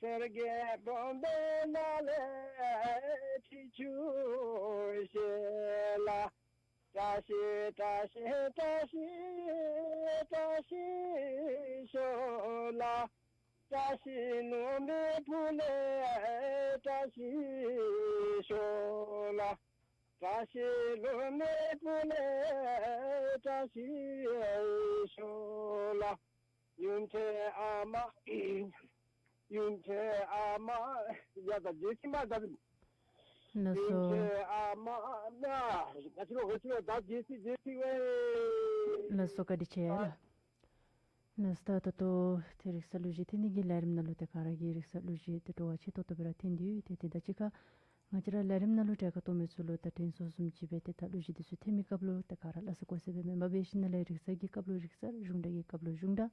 སེར་སྐྱའི་བུམ་པའི་ནང་ལས་ཁྲི་བཅུ་བཞེས་ལ། བཀྲ་ཤིས་བཀྲ་ཤིས་བཀྲ་ཤིས་བཀྲ་ཤིས་ཤོག་ལགས། བཀྲ་ཤིས་ལུང་པའི་ཕུ་ལས་བཀྲ་ཤིས་ཤོག་ལགས། བཀྲ་ཤིས་ལུང་པའི་ཕུ་ལས་བཀྲ་ཤིས་ཤོག་ལགས། ཡུམ་ཆེན་ཨ་མ། ཡུམ་ཆེན་ཨ་མ། ཡ་ད་རྗེས་སུ་མ་ད། ལགས་སོ། ཡུམ་ཆེན་ཨ་མ་ན། ད་ཅི་ལོ་གོ་ཅི་ལོ་ད་རྗེས་སུ་རྗེས་སུ་ཝེ། ལགས་སོ། བཀའ་དྲིན་ཆེ་ལགས། ལགས་སོ། ད་ད་ལྟོ་ཏེ་རིག་གསར་ལུ་གཞི་ཐེ་ནི་གི་ལས་རིམ་ནང་ལུ་ཏེ་ག་ར་གིས་རིག་གསར་ལུ་གཞི་ཏེ་སྤྲོ་བ་ཆེ་ཏོག་ཏོ་སྦེ་ར་འཐེན་ཏེ་ཡོད། ཏེ་ཏེ་ད་ཅི་ཁར་ང་བཅས་ར་ལས་རིམ་ནང་ལུ་གྲལ་ཁར་གཏོགས་མི་ཚུ་ལུ་ད་དྲན་གསོ་བཟུམ་ཅིག་སྦེ་ཏེ་ད་ལུ་གཞི་འདི་ཚུ་འཐེན་མི་སྐབས་ལུ་ཏེ་ག་ར་སླ་བསྲེ་ཀོ་བསྲེ་སྦེ་མེན་པར་འབད་ཞིནམ་ལས་རིག་གསར་གྱི་སྐབས་ལུ་རིག་གསར་གཞུང་འབྲང་གི་སྐབས་ལུ་གཞུང་འབྲང་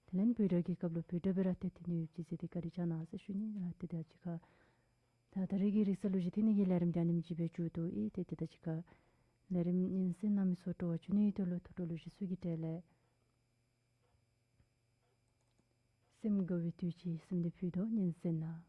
དེ་ལས་བོད་སྒྲ་གི་སྐབས་ལུ་བོད་སྒྲ་སྦེ་ར་ཏེ་འཐེན་ནི་ཡོདཔ་ཅིག་ཟེར་ཏེ་བཀའ་དྲིན་བསྐྱང་གནང་ཟེར་ཞུ་ནི་ལགས། ཏེ་ད་ཅི་ཁར་ད་ད་རེས་ཀྱི་རིག་གསར་ལུ་གཞི་འཐེན་ནི་གི་ལས་རིམ་འདི་ཨ་ནེམ་ཅིག་སྦེ་མཇུག་བསྡུ་ཡི། ཏེ་ཏེ་ད་ཅི་ཁར་ལས་རིམ་ཉན་གསན་གནང་མི་ཚུ་སྤྲོ་བ་བྱུང་ནི་ཡོད་དོ་ལོ། ད་སྤྲོ་ལོ་གཞི་ཚུ་གི་གྲལ་ལས་སེམས་དགའ་བའི་དུས་ཅིག་སེམས་འདི་ཕུལ་དོ། ཉན་གསན་གནང་།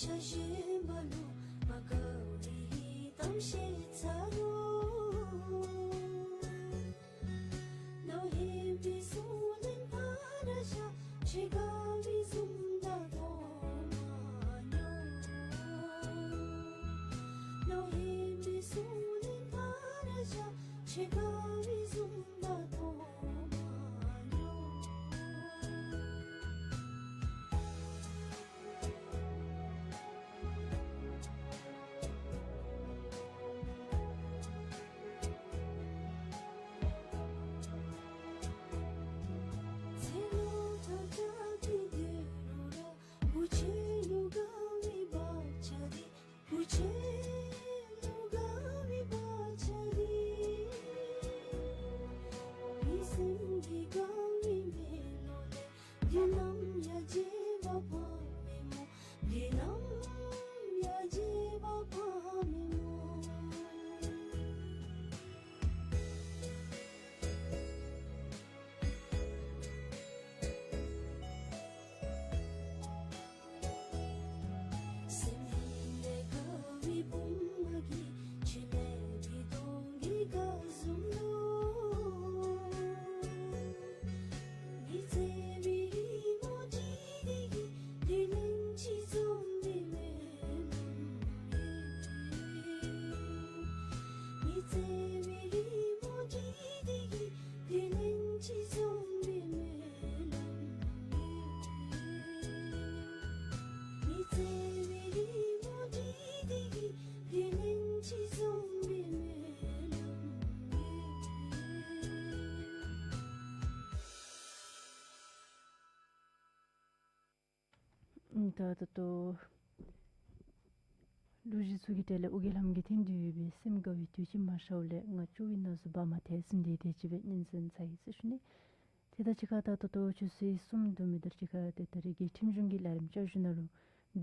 ཆ་ཞེན་པ་ལུ་མ་དགའ་བའི་གཏམ་བཤད་ཚར་རུང་། ནོར་ཧིན་པའི་གསུང་ལན་ཕར་བཞག། ཆེ་དགའ་བའི་འཛུམ་མདངས་མཐོང་མ་མྱོང་། ནོར་ཧིན་པའི་གསུང་ལན་ཕར་བཞག། ཆེ་དགའ་བའི་འཛུམ་མདངས་མཐོང་མ་མྱོང་། ཚེ་ལོ་ཐག་ཆོད་དེ་སྡོད་རུང་ར། བུ་ཆེན་ལུ་དགའ་བའི་བག་ཆགས་དེ། བུ་ཆེན་ལུ་དགའ་བའི་བག་ཆགས་དེ། མི་སེམས་ཀྱི་དགའ་བའི་མེ་ལོང་ལས། འདི་ནམ་ཡང་བརྗེད་པར་ཕངས་མི་སྨོ། འདི་ནམ་ཡང་བརྗེད་པར་ཕངས་མི་སྨོ། སེམས་ལས་དགའ་བའི་བུམོ་གིས་ཕྱི་ལས་བི་དོང་གི་ཁ་བཟུམ་ལུ། མི་བརྩེ་བའི་རི་མོ་བྲིས་ཏེ་གིས་ལུས་ལེན་ཅི་བཟུམ་སྦེ་སྨོན་ལམ་ཡོད། མི་བརྩེ་བའི་རི་མོ་བྲིས་ཏེ་གིས་ལུས་ལེན་ཅི་བཟུམ་སྦེ་སྨོན་ལམ་ཡོད། མི་བརྩེ་བའི་རི་མོ་བྲིས་ཏེ་གིས་ལུས་ལེན་ཅི་བཟུམ་སྦེ་སྨོན་ལམ་ཡོད། ད་ད་ལྟོ་གླུ་གཞས་ཚུ་གི་གྲས་ལས་ཨོ་རྒྱན་ལྷ་མོ་གིས་བཏང་སྟེ་ཡོད་པའི་སེམས་དགའ་བའི་དུས་ཅིག་མ་ཤརཝ་ལས། ང་སྐྱོ་བའི་ན་ཟུག་བར་མ་དེ་ཟིན་ཏེ་དེ་ཅིག་སྦེ་སྙན་གསན་ཚར་ཡི་ཟེར་ཞུ་ནི། དེ་དང་གཅིག་ཁར་ད་ད་ལྟོ་ཆུ་ཚོད་གསུམ་དུ་མ་དར་ཅིག་ཁར་ཏེ་ད་རེས་ཀྱི་ཁྲིམས་གཞུང་གི་ལས་རིམ་བསྐྱར་ཞུ་ནང་ལུ་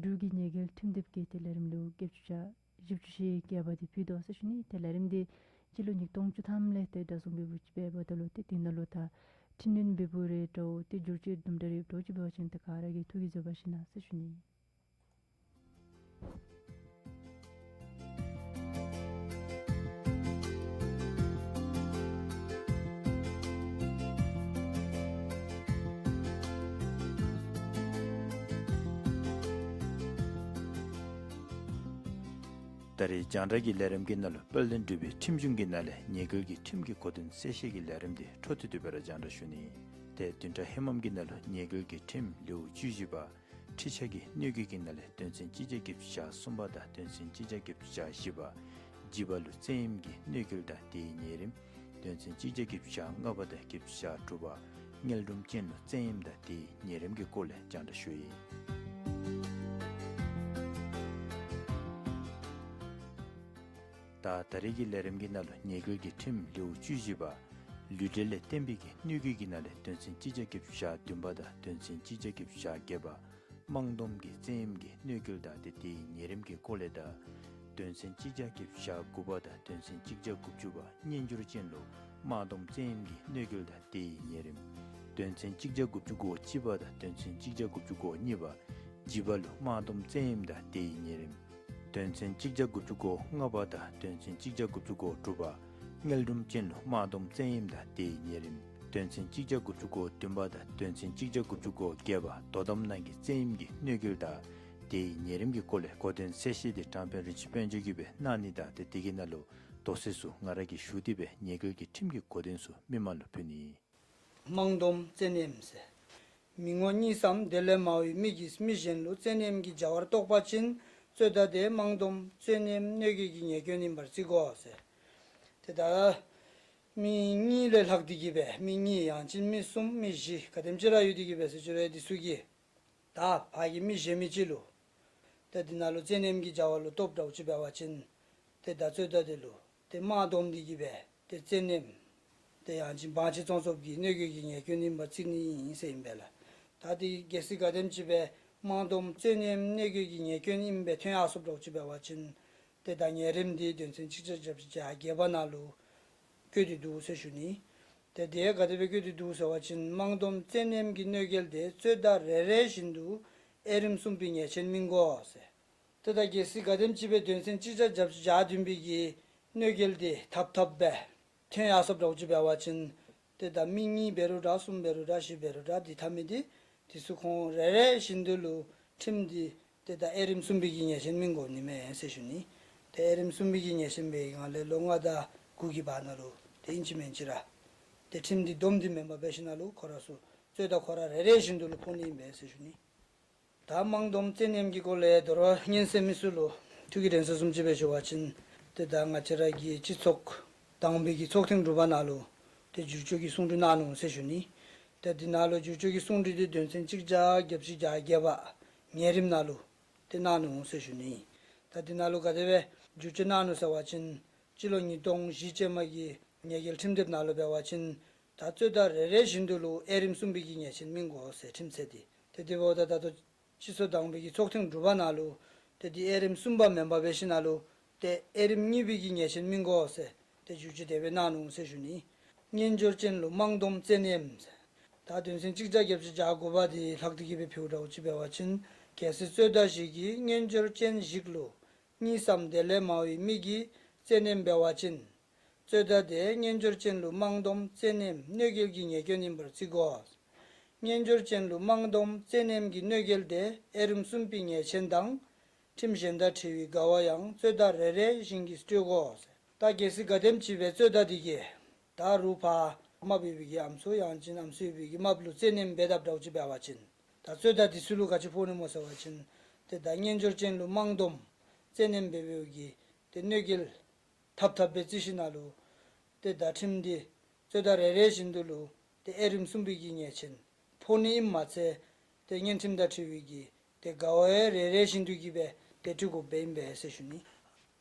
འབྲུག་གི་ཉེས་འགེལ་ཁྲིམས་དེབ་ཀྱི་ཏེ་ལས་རིམ་ལེའུ་བརྒྱད་ཅུ་གྱ་བཞི་བཅུ་ཞེ་བརྒྱད་པ་དེ་ཕུལ་དོ་ཟེར་ཞུ་ནི། ཏེ་ལས་རིམ་དེ་སྤྱི་ལོ་ཉིས་སྟོང་བཅུ་ཐམ་ལས་ཏེ་སྒྲ་བཟུང་འབད་འབདཝ་ཅིག་འབདཝ་ད་ལུ་ཏེ་དེ་ནང་ལུ་ད་འཕྲི་སྣོན་འབད་འབདཝ་རེ་འདྲཝ་ཏེ་བསྒྱུར་བཅོས་དུམ་གྲ་རེ་འདྲཝ་ཅིག་འབད་བ་ཅིན་ཏེ་ག་ར་གིས་ཐུགས་ཀྱིས་བཟོད་པ་བཞེས་གནང་ཟེར་ཞུ་ནི། ད་རེས་རྒྱང་བསྒྲགས་ཀྱི་ལས་རིམ་གྱི་ནང་ལུ་དཔལ་ལྡན་འབྲུག་པའི་ཁྲིམས་གཞུང་གི་ནང་ལས་ཉེས་འགེལ་གྱི་ཁྲིམས་ཀྱི་གོ་དོན་གསལ་བཤད་ཀྱི་ལས་རིམ་དེ་འཕྲོ་མཐུད་དེ་སྦེ་ར་རྒྱང་བསྒྲགས་ཞུ་ནི། ཏེ་བདུན་ཕྲག་ཧེ་མམ་གྱི་ནང་ལུ་ཉེས་འགེལ་གྱི་ཁྲིམས་ལེའུ་བཅུ་བཞི་པ་འཁྲིག་ཆགས་ཀྱི་གནོད་འགེལ་གྱི་ནང་ལས་དོན་ཚན་གཅིག་བརྒྱ་བརྒྱད་ཅུ་གྱ་གསུམ་པ་དང་དོན་ཚན་གཅིག་བརྒྱ་བརྒྱད་ཅུ་གྱ་བཞི་པ། བྱིས་པ་ལུ་བཙན་གཡེམ་གྱི་གནོད་འགེལ་དང་དེའི་ཉེས་རིམ། དོན་ཚན་གཅིག་བརྒྱ་བརྒྱད་ཅུ་གྱ་ལྔ་པ་དང་བརྒྱད་ཅུ་གྱ་དྲུག་པ། མངལ་སྦྲུམ་ཅན་ལུ་བཙན་གཡེམ་དང་དེའི་ཉེས་རིམ་གྱི་སྐོར་ལས་རྒྱང་བསྒྲགས་ཞུ་ཡི། ད་ད་རེས་ཀྱི་ལས་རིམ་གྱི་ནང་ལུ་ཉེས་འགེལ་གྱི་ཁྲིམས་ལེའུ་བཅུ་བཞི་པ། ལུས་འབྲེལ་ལས་བརྟེན་པའི་གི་གནོད་འགེལ་གྱི་ནང་ལས་དོན་ཚན་གཅིག་བརྒྱ་བརྒྱད་ཅུ་གྱ་བདུན་པ་དང་དོན་ཚན་གཅིག་བརྒྱ་བརྒྱད་ཅུ་གྱ་བརྒྱད་པ། དམངས་སྡོམ་གྱི་བཙན་གཡེམ་གྱི་གནོད་འགེལ་དང་ཏེ་དེའི་ཉེས་རིམ་གྱི་སྐོར་ལས་དང་། དོན་ཚན་གཅིག་བརྒྱ་བརྒྱད་ཅུ་གྱ་དགུ་པ་དང་དོན་ཚན་གཅིག་བརྒྱ་དགུ་བཅུ་པ། གཉེན་སྦྱོར་ཅན་ལུ་དམངས་སྡོམ་བཙན་གཡེམ་གྱི་གནོད་འགེལ་དང་དེའི་ཉེས་རིམ། དོན་ཚན་གཅིག་བརྒྱ་དགུ་བཅུ་གོ་གཅིག་པ་དང་དོན་ཚན་གཅིག་བརྒྱ་དགུ་བཅུ་གོ་གཉིས་པ། བྱིས་པ་ལུ་དམངས་སྡོམ་བཙན་གཡེམ་དང་དེའི་ཉེས་རིམ། དོན་ཚན་གཅིག་བརྒྱ་དགུ་བཅུ་གོ་ལྔ་པ་དང་དོན་ཚན་གཅིག་བརྒྱ་དགུ་བཅུ་གོ་དྲུག་པ། མངལ་སྦྲུམ་ཅན་ལུ་དམངས་སྡོམ་བཙན་གཡེམ་དང་དེའི་ཉེས་རིམ། དོན་ཚན་གཅིག་བརྒྱ་དགུ་བཅུ་གོ་བདུན་པ་དང་དོན་ཚན་གཅིག་བརྒྱ་དགུ་བཅུ་གོ་བརྒྱད་པ། དོ་དམ་ནང་གི་བཙན་གཡེམ་གྱི་གནོད་འགེལ་དང་དེའི་ཉེས་རིམ་གྱི་སྐོར་ལས་གོ་དོན་གསལ་བཤད་དེ་དྲང་དཔོན་རིན་ཆེན་དཔལ་འབྱོར་གྱིས་སྦེ་གནང་ནི་དང་ཏེ་དེ་གི་ནང་ལུ་མདོ་གསལ་ཚུ་ང་ར་གིས་ཞུ་སྟེ་སྦེ་ཉེས་འགེལ་གྱི་ཁྲིམས་ཀྱི་གོ་དོན་ཚུ་མི་མང་ལུ་ཕུལ་ནི། དམངས་སྡོམ་བཙན་གཡེམ་ཟེར། མི་ངོ་གཉིས་སམ་དེ་ལས་མང་བའི་མི་གིས་མི་གཞན་ལུ་བཙན་གཡེམ་གྱི་བྱ་བར་གཏོགས་པ་ཅིན་རྩོད་ཟླ་དེ་དམངས་སྡོམ་བཙན་གཡེམ་གནོད་འགེལ་གྱི་ཉེས་སྐྱོན་ཨིན་པར་བརྩི་དགོ་ཟེར། ཏེ་ད་མི་གཉིས་ལས་ལྷག་སྟེ་གིས་སྦེ་མི་གཉིས་ཡང་ཅིན་མི་གསུམ་མི་བཞི་ག་དེམ་ཅིག་ར་ཡོད་དེ་གིས་སྦེ་ཟེར་ཅི་རུང་འདི་ཚུ་གིས་ད་ཕར་གྱི་མི་གཞན་མི་ཅིག་ལུ་ཏེ་འདི་ནང་ལུ་བཙན་གཡེམ་གྱི་བྱ་བ་ལུ་གཏོགསཔ་འདྲཝ་ཅིག་འབད་བ་ཅིན་ཏེ་ད་རྩོད་ཟླ་དེ་ལུ་ཏེ་དམངས་སྡོམ་འདི་གིས་སྦེ་ཏེ་བཙན་གཡེམ་ཏེ་ཡང་ཅིན་བང་ཆེན་བཙོང་འཚོབ་ཀྱི་གནོད་འགེལ་གྱི་ཉེས་སྐྱོན་ཨིན་པར་བརྩི་ནི་ཨིན་ཟེར་ཨིན་པས་ལགས། ད་འདི་གལ་སྲིད་ག་དེམ་ཅིག་སྦེ་དམངས་སྡོམ་བཙན་གཡེམ་གནོད་འགེལ་གྱི་ཉེས་སྐྱོན་ཨིནམ་སྦེ་ཐོན་ཡར་སོཔ་འདྲཝ་ཅིག་འབད་བ་ཅིན་ཏེ་ད་ཉེས་རིམ་འདི་དོན་ཚན་གཅིག་བརྒྱ་བརྒྱད་ཅུ་གྱ་བརྒྱད་པ་ནང་ལུ་བཀོད་དེ་འདུག་ཟེར་ཞུ་ནི། ཏེ་དེ་ག་དེ་སྦེ་བཀོད་དེ་འདུག་ཟེར་བ་ཅིན་དམངས་སྡོམ་བཙན་གཡེམ་གྱི་གནོད་འགེལ་དེ་རྩོད་ཟླ་རེ་རེ་བཞིན་དུ་དབྱེ་རིམ་གསུམ་པའི་ཉེས་ཆེན་སྨིན་དགོ་ཟེར། ཏེ་ད་གལ་སྲིད་ག་དེམ་ཅིག་སྦེ་དོན་ཚན་གཅིག་བརྒྱ་བརྒྱད་ཅུ་གྱ་བདུན་པའི་གི་གནོད་འགེལ་འདི་ཐབས་ཐབས་སྦེ་ཐོན་ཡར་སོཔ་འདྲཝ་ཅིག་འབད་བ་ཅིན་ཏེ་ད་མི་གཉིས་འབད་རུང་འདྲ་གསུམ་འབད་རུང་འདྲ་བཞི་འབད་རུང་འདྲ་འདི་འཐབ་མི་འདི་འདི་ཚུ་ཁོང་རེ་རེ་བཞིན་དུ་ལུ་ཁྲིམས་འདི་ཏེ་ད་དབྱེ་རིམ་གསུམ་པའི་གི་ཉེས་ཆེན་སྨིན་དགོ་ནི་མས་ཟེར་ཞུ་ནི། ཏེ་དབྱེ་རིམ་གསུམ་པའི་གི་ཉེས་ཆེན་འབད་བའི་སྒང་ལས་ལོ་ལྔ་དང་དགུ་གི་བར་ན་ལུ་ཏེ་ཨིན་ཅི་མིན་ཅི་ར་ཏེ་ཁྲིམས་འདི་སྡོམ་འདི་མེན་པར་འབད་ཞིནམ་ལས་ཁོ་ར་ཚུ་རྩོད་ཟླ་ཁོ་ར་རེ་རེ་བཞིན་དུ་ལུ་ཕོག་ནི་ཨིན་པས་ཟེར་ཞུ་ནི། ད་དམངས་སྡོམ་བཙན་གནོན་གྱི་སྐོར་ལས་དོ་རུང་སྙན་གསན་མི་ཚུ་ལུ་ཐུགས་ཀྱི་དྲན་གསོ་བཟུམ་ཅིག་སྦེ་ཞུ་བ་ཅིན་ཏེ་ད་ང་བཅས་ར་གི་སྤྱི་ཚོགས་དང་པའི་གི་ཚོགས་ཐེངས་དྲུག་པ་ནང་ལུ་ཏེ་བསྒྱུར་བཅོས་ཀྱི་གསུང་གྲོས་གནང་ནུག་ཟེར་ཞུ་ནི། ཏེ་འདི་ནང་ལུ་བསྒྱུར་བཅོས་ཀྱི་གསུང་གྲོས་འདི་དོན་ཚན་གཅིག་བརྒྱ་བརྒྱད་ཅུ་གྱ་བརྒྱད་པ་ཉེ་རིམ་ནང་ལུ་ཏེ་གནང་ནུག་ཟེར་ཞུ་ནི། ད་འདི་ནང་ལུ་ག་དེ་སྦེ་བསྒྱུར་བཅོས་གནང་ནུག་ཟེར་བ་ཅིན་སྤྱི་ལོ་ཉིས་སྟོང་བཞི་ཅན་མ་གི་ཉེས་འགེལ་ཁྲིམས་དེབ་ནང་ལུ་འབད་བ་ཅིན་ད་རྩོད་ཟླ་རེ་རེ་བཞིན་དུ་ལུ་དབྱེ་རིམ་གསུམ་པའི་གི་ཉེས་ཆེན་སྨིན་དགོ་ཟེར་ཁྲིམས་ཚད་འདི། ཏེ་དེ་འབདཝ་ད་ད་ལྟོ་སྤྱི་ཚོགས་དང་པའི་གི་ཚོགས་ཐེངས་དྲུག་པ་ནང་ལུ་ཏེ་འདི་དབྱེ་རིམ་གསུམ་པ་མེན་པར་འབད་ཞིནམ་ལས་ཏེ་དབྱེ་རིམ་གཉིས་པའི་གི་ཉེས་ཆེན་སྨིན་དགོ་ཟེར་ཏེ་བསྒྱུར་བཅོས་དེ་སྦེ་གནང་ནུག་ཟེར་ཞུ་ནི། སྙན་སྦྱོར་ཅན་ལུ་དམངས་སྡོམ་བཙན་གནོན་ཟེར། ད་དོན་ཚན་གཅིག་བརྒྱ་བརྒྱད་ཅུ་གྱ་དགུ་པ་འདི་ལྷག་སྟེ་གི་སྦེ་ཕུལཝ་འདྲཝ་ཅིག་འབད་བ་ཅིན་གལ་སྲིད་རྩོད་ཟླ་ཞིག་གིས་སྙན་སྦྱོར་ཅན་ཞིག་ལུ་གཉིས་སམ་དེ་ལས་མང་བའི་མི་གིས་བཙན་གནོན་འབད་བ་ཅིན་རྩོད་ཟླ་དེ་སྙན་སྦྱོར་ཅན་ལུ་དམངས་སྡོམ་བཙན་གནོན་གནོད་འགེལ་གྱི་ཉེས་སྐྱོན་ཨིན་པར་བརྩི་དགོ། སྙན་སྦྱོར་ཅན་ལུ་དམངས་སྡོམ་བཙན་གནོན་གྱི་གནོད་འགེལ་དེ་དབྱེ་རིམ་གསུམ་པའི་ཉེས་ཆེན་དང་ཁྲིམས་གཞན་དང་འཁྲིལ་བའི་འགལ་བ་ཡང་རྩོད་ཟླ་རེ་རེ་བཞིན་གྱིས་སྤྲོད་དགོ། ད་གལ་སྲིད་ག་དེམ་ཅིག་སྦེ་རྩོད་ཟླ་འདི་གིས་ད་རུང་ཕར་རྨགཔ་ཡོད་པའི་གི་ཨམ་སྲུ་ཡང་ཅིན་ཨམ་སྲུ་ཡོད་པའི་གི་རྨགཔ་ལུ་བཙན་གནོན་འབད་དཔ་འདྲཝ་ཅིག་འབད་བ་ཅིན་ད་རྩོད་ཟླ་འདི་ཚུ་ལུ་ག་ཅི་ཕོག་ནི་སྨོ་ཟེར་བ་ཅིན་ཏེ་ད་སྙན་སྦྱོར་ཅན་ལུ་དམངས་སྡོམ་བཙན་གནོན་འབད་བའི་གི་ཏེ་གནོད་འགེལ་ཐབས་ཐབས་སྦེ་བརྩི་ཞིནམ་ལས་ཏེ་ད་ཁྲིམས་འདི་རྩོད་ཟླ་རེ་རེ་བཞིན་དུ་ལུ་ཏེ་དབྱེ་རིམ་གསུམ་པའི་གི་ཉེས་ཆེན་ཕོག་ནི་ཨིནམ་མ་ཚད་ཏེ་གཉེན་ཁྲིམས་དང་འཁྲིལ་བའི་གི་ཏེ་འགལ་བ་ཡང་རེ་རེ་བཞིན་དུ་གི་སྦེ་ཏེ་འཁྲི་དགོཔ་སྦེ་ཨིན་པས་ཟེར་ཞུ་ནི།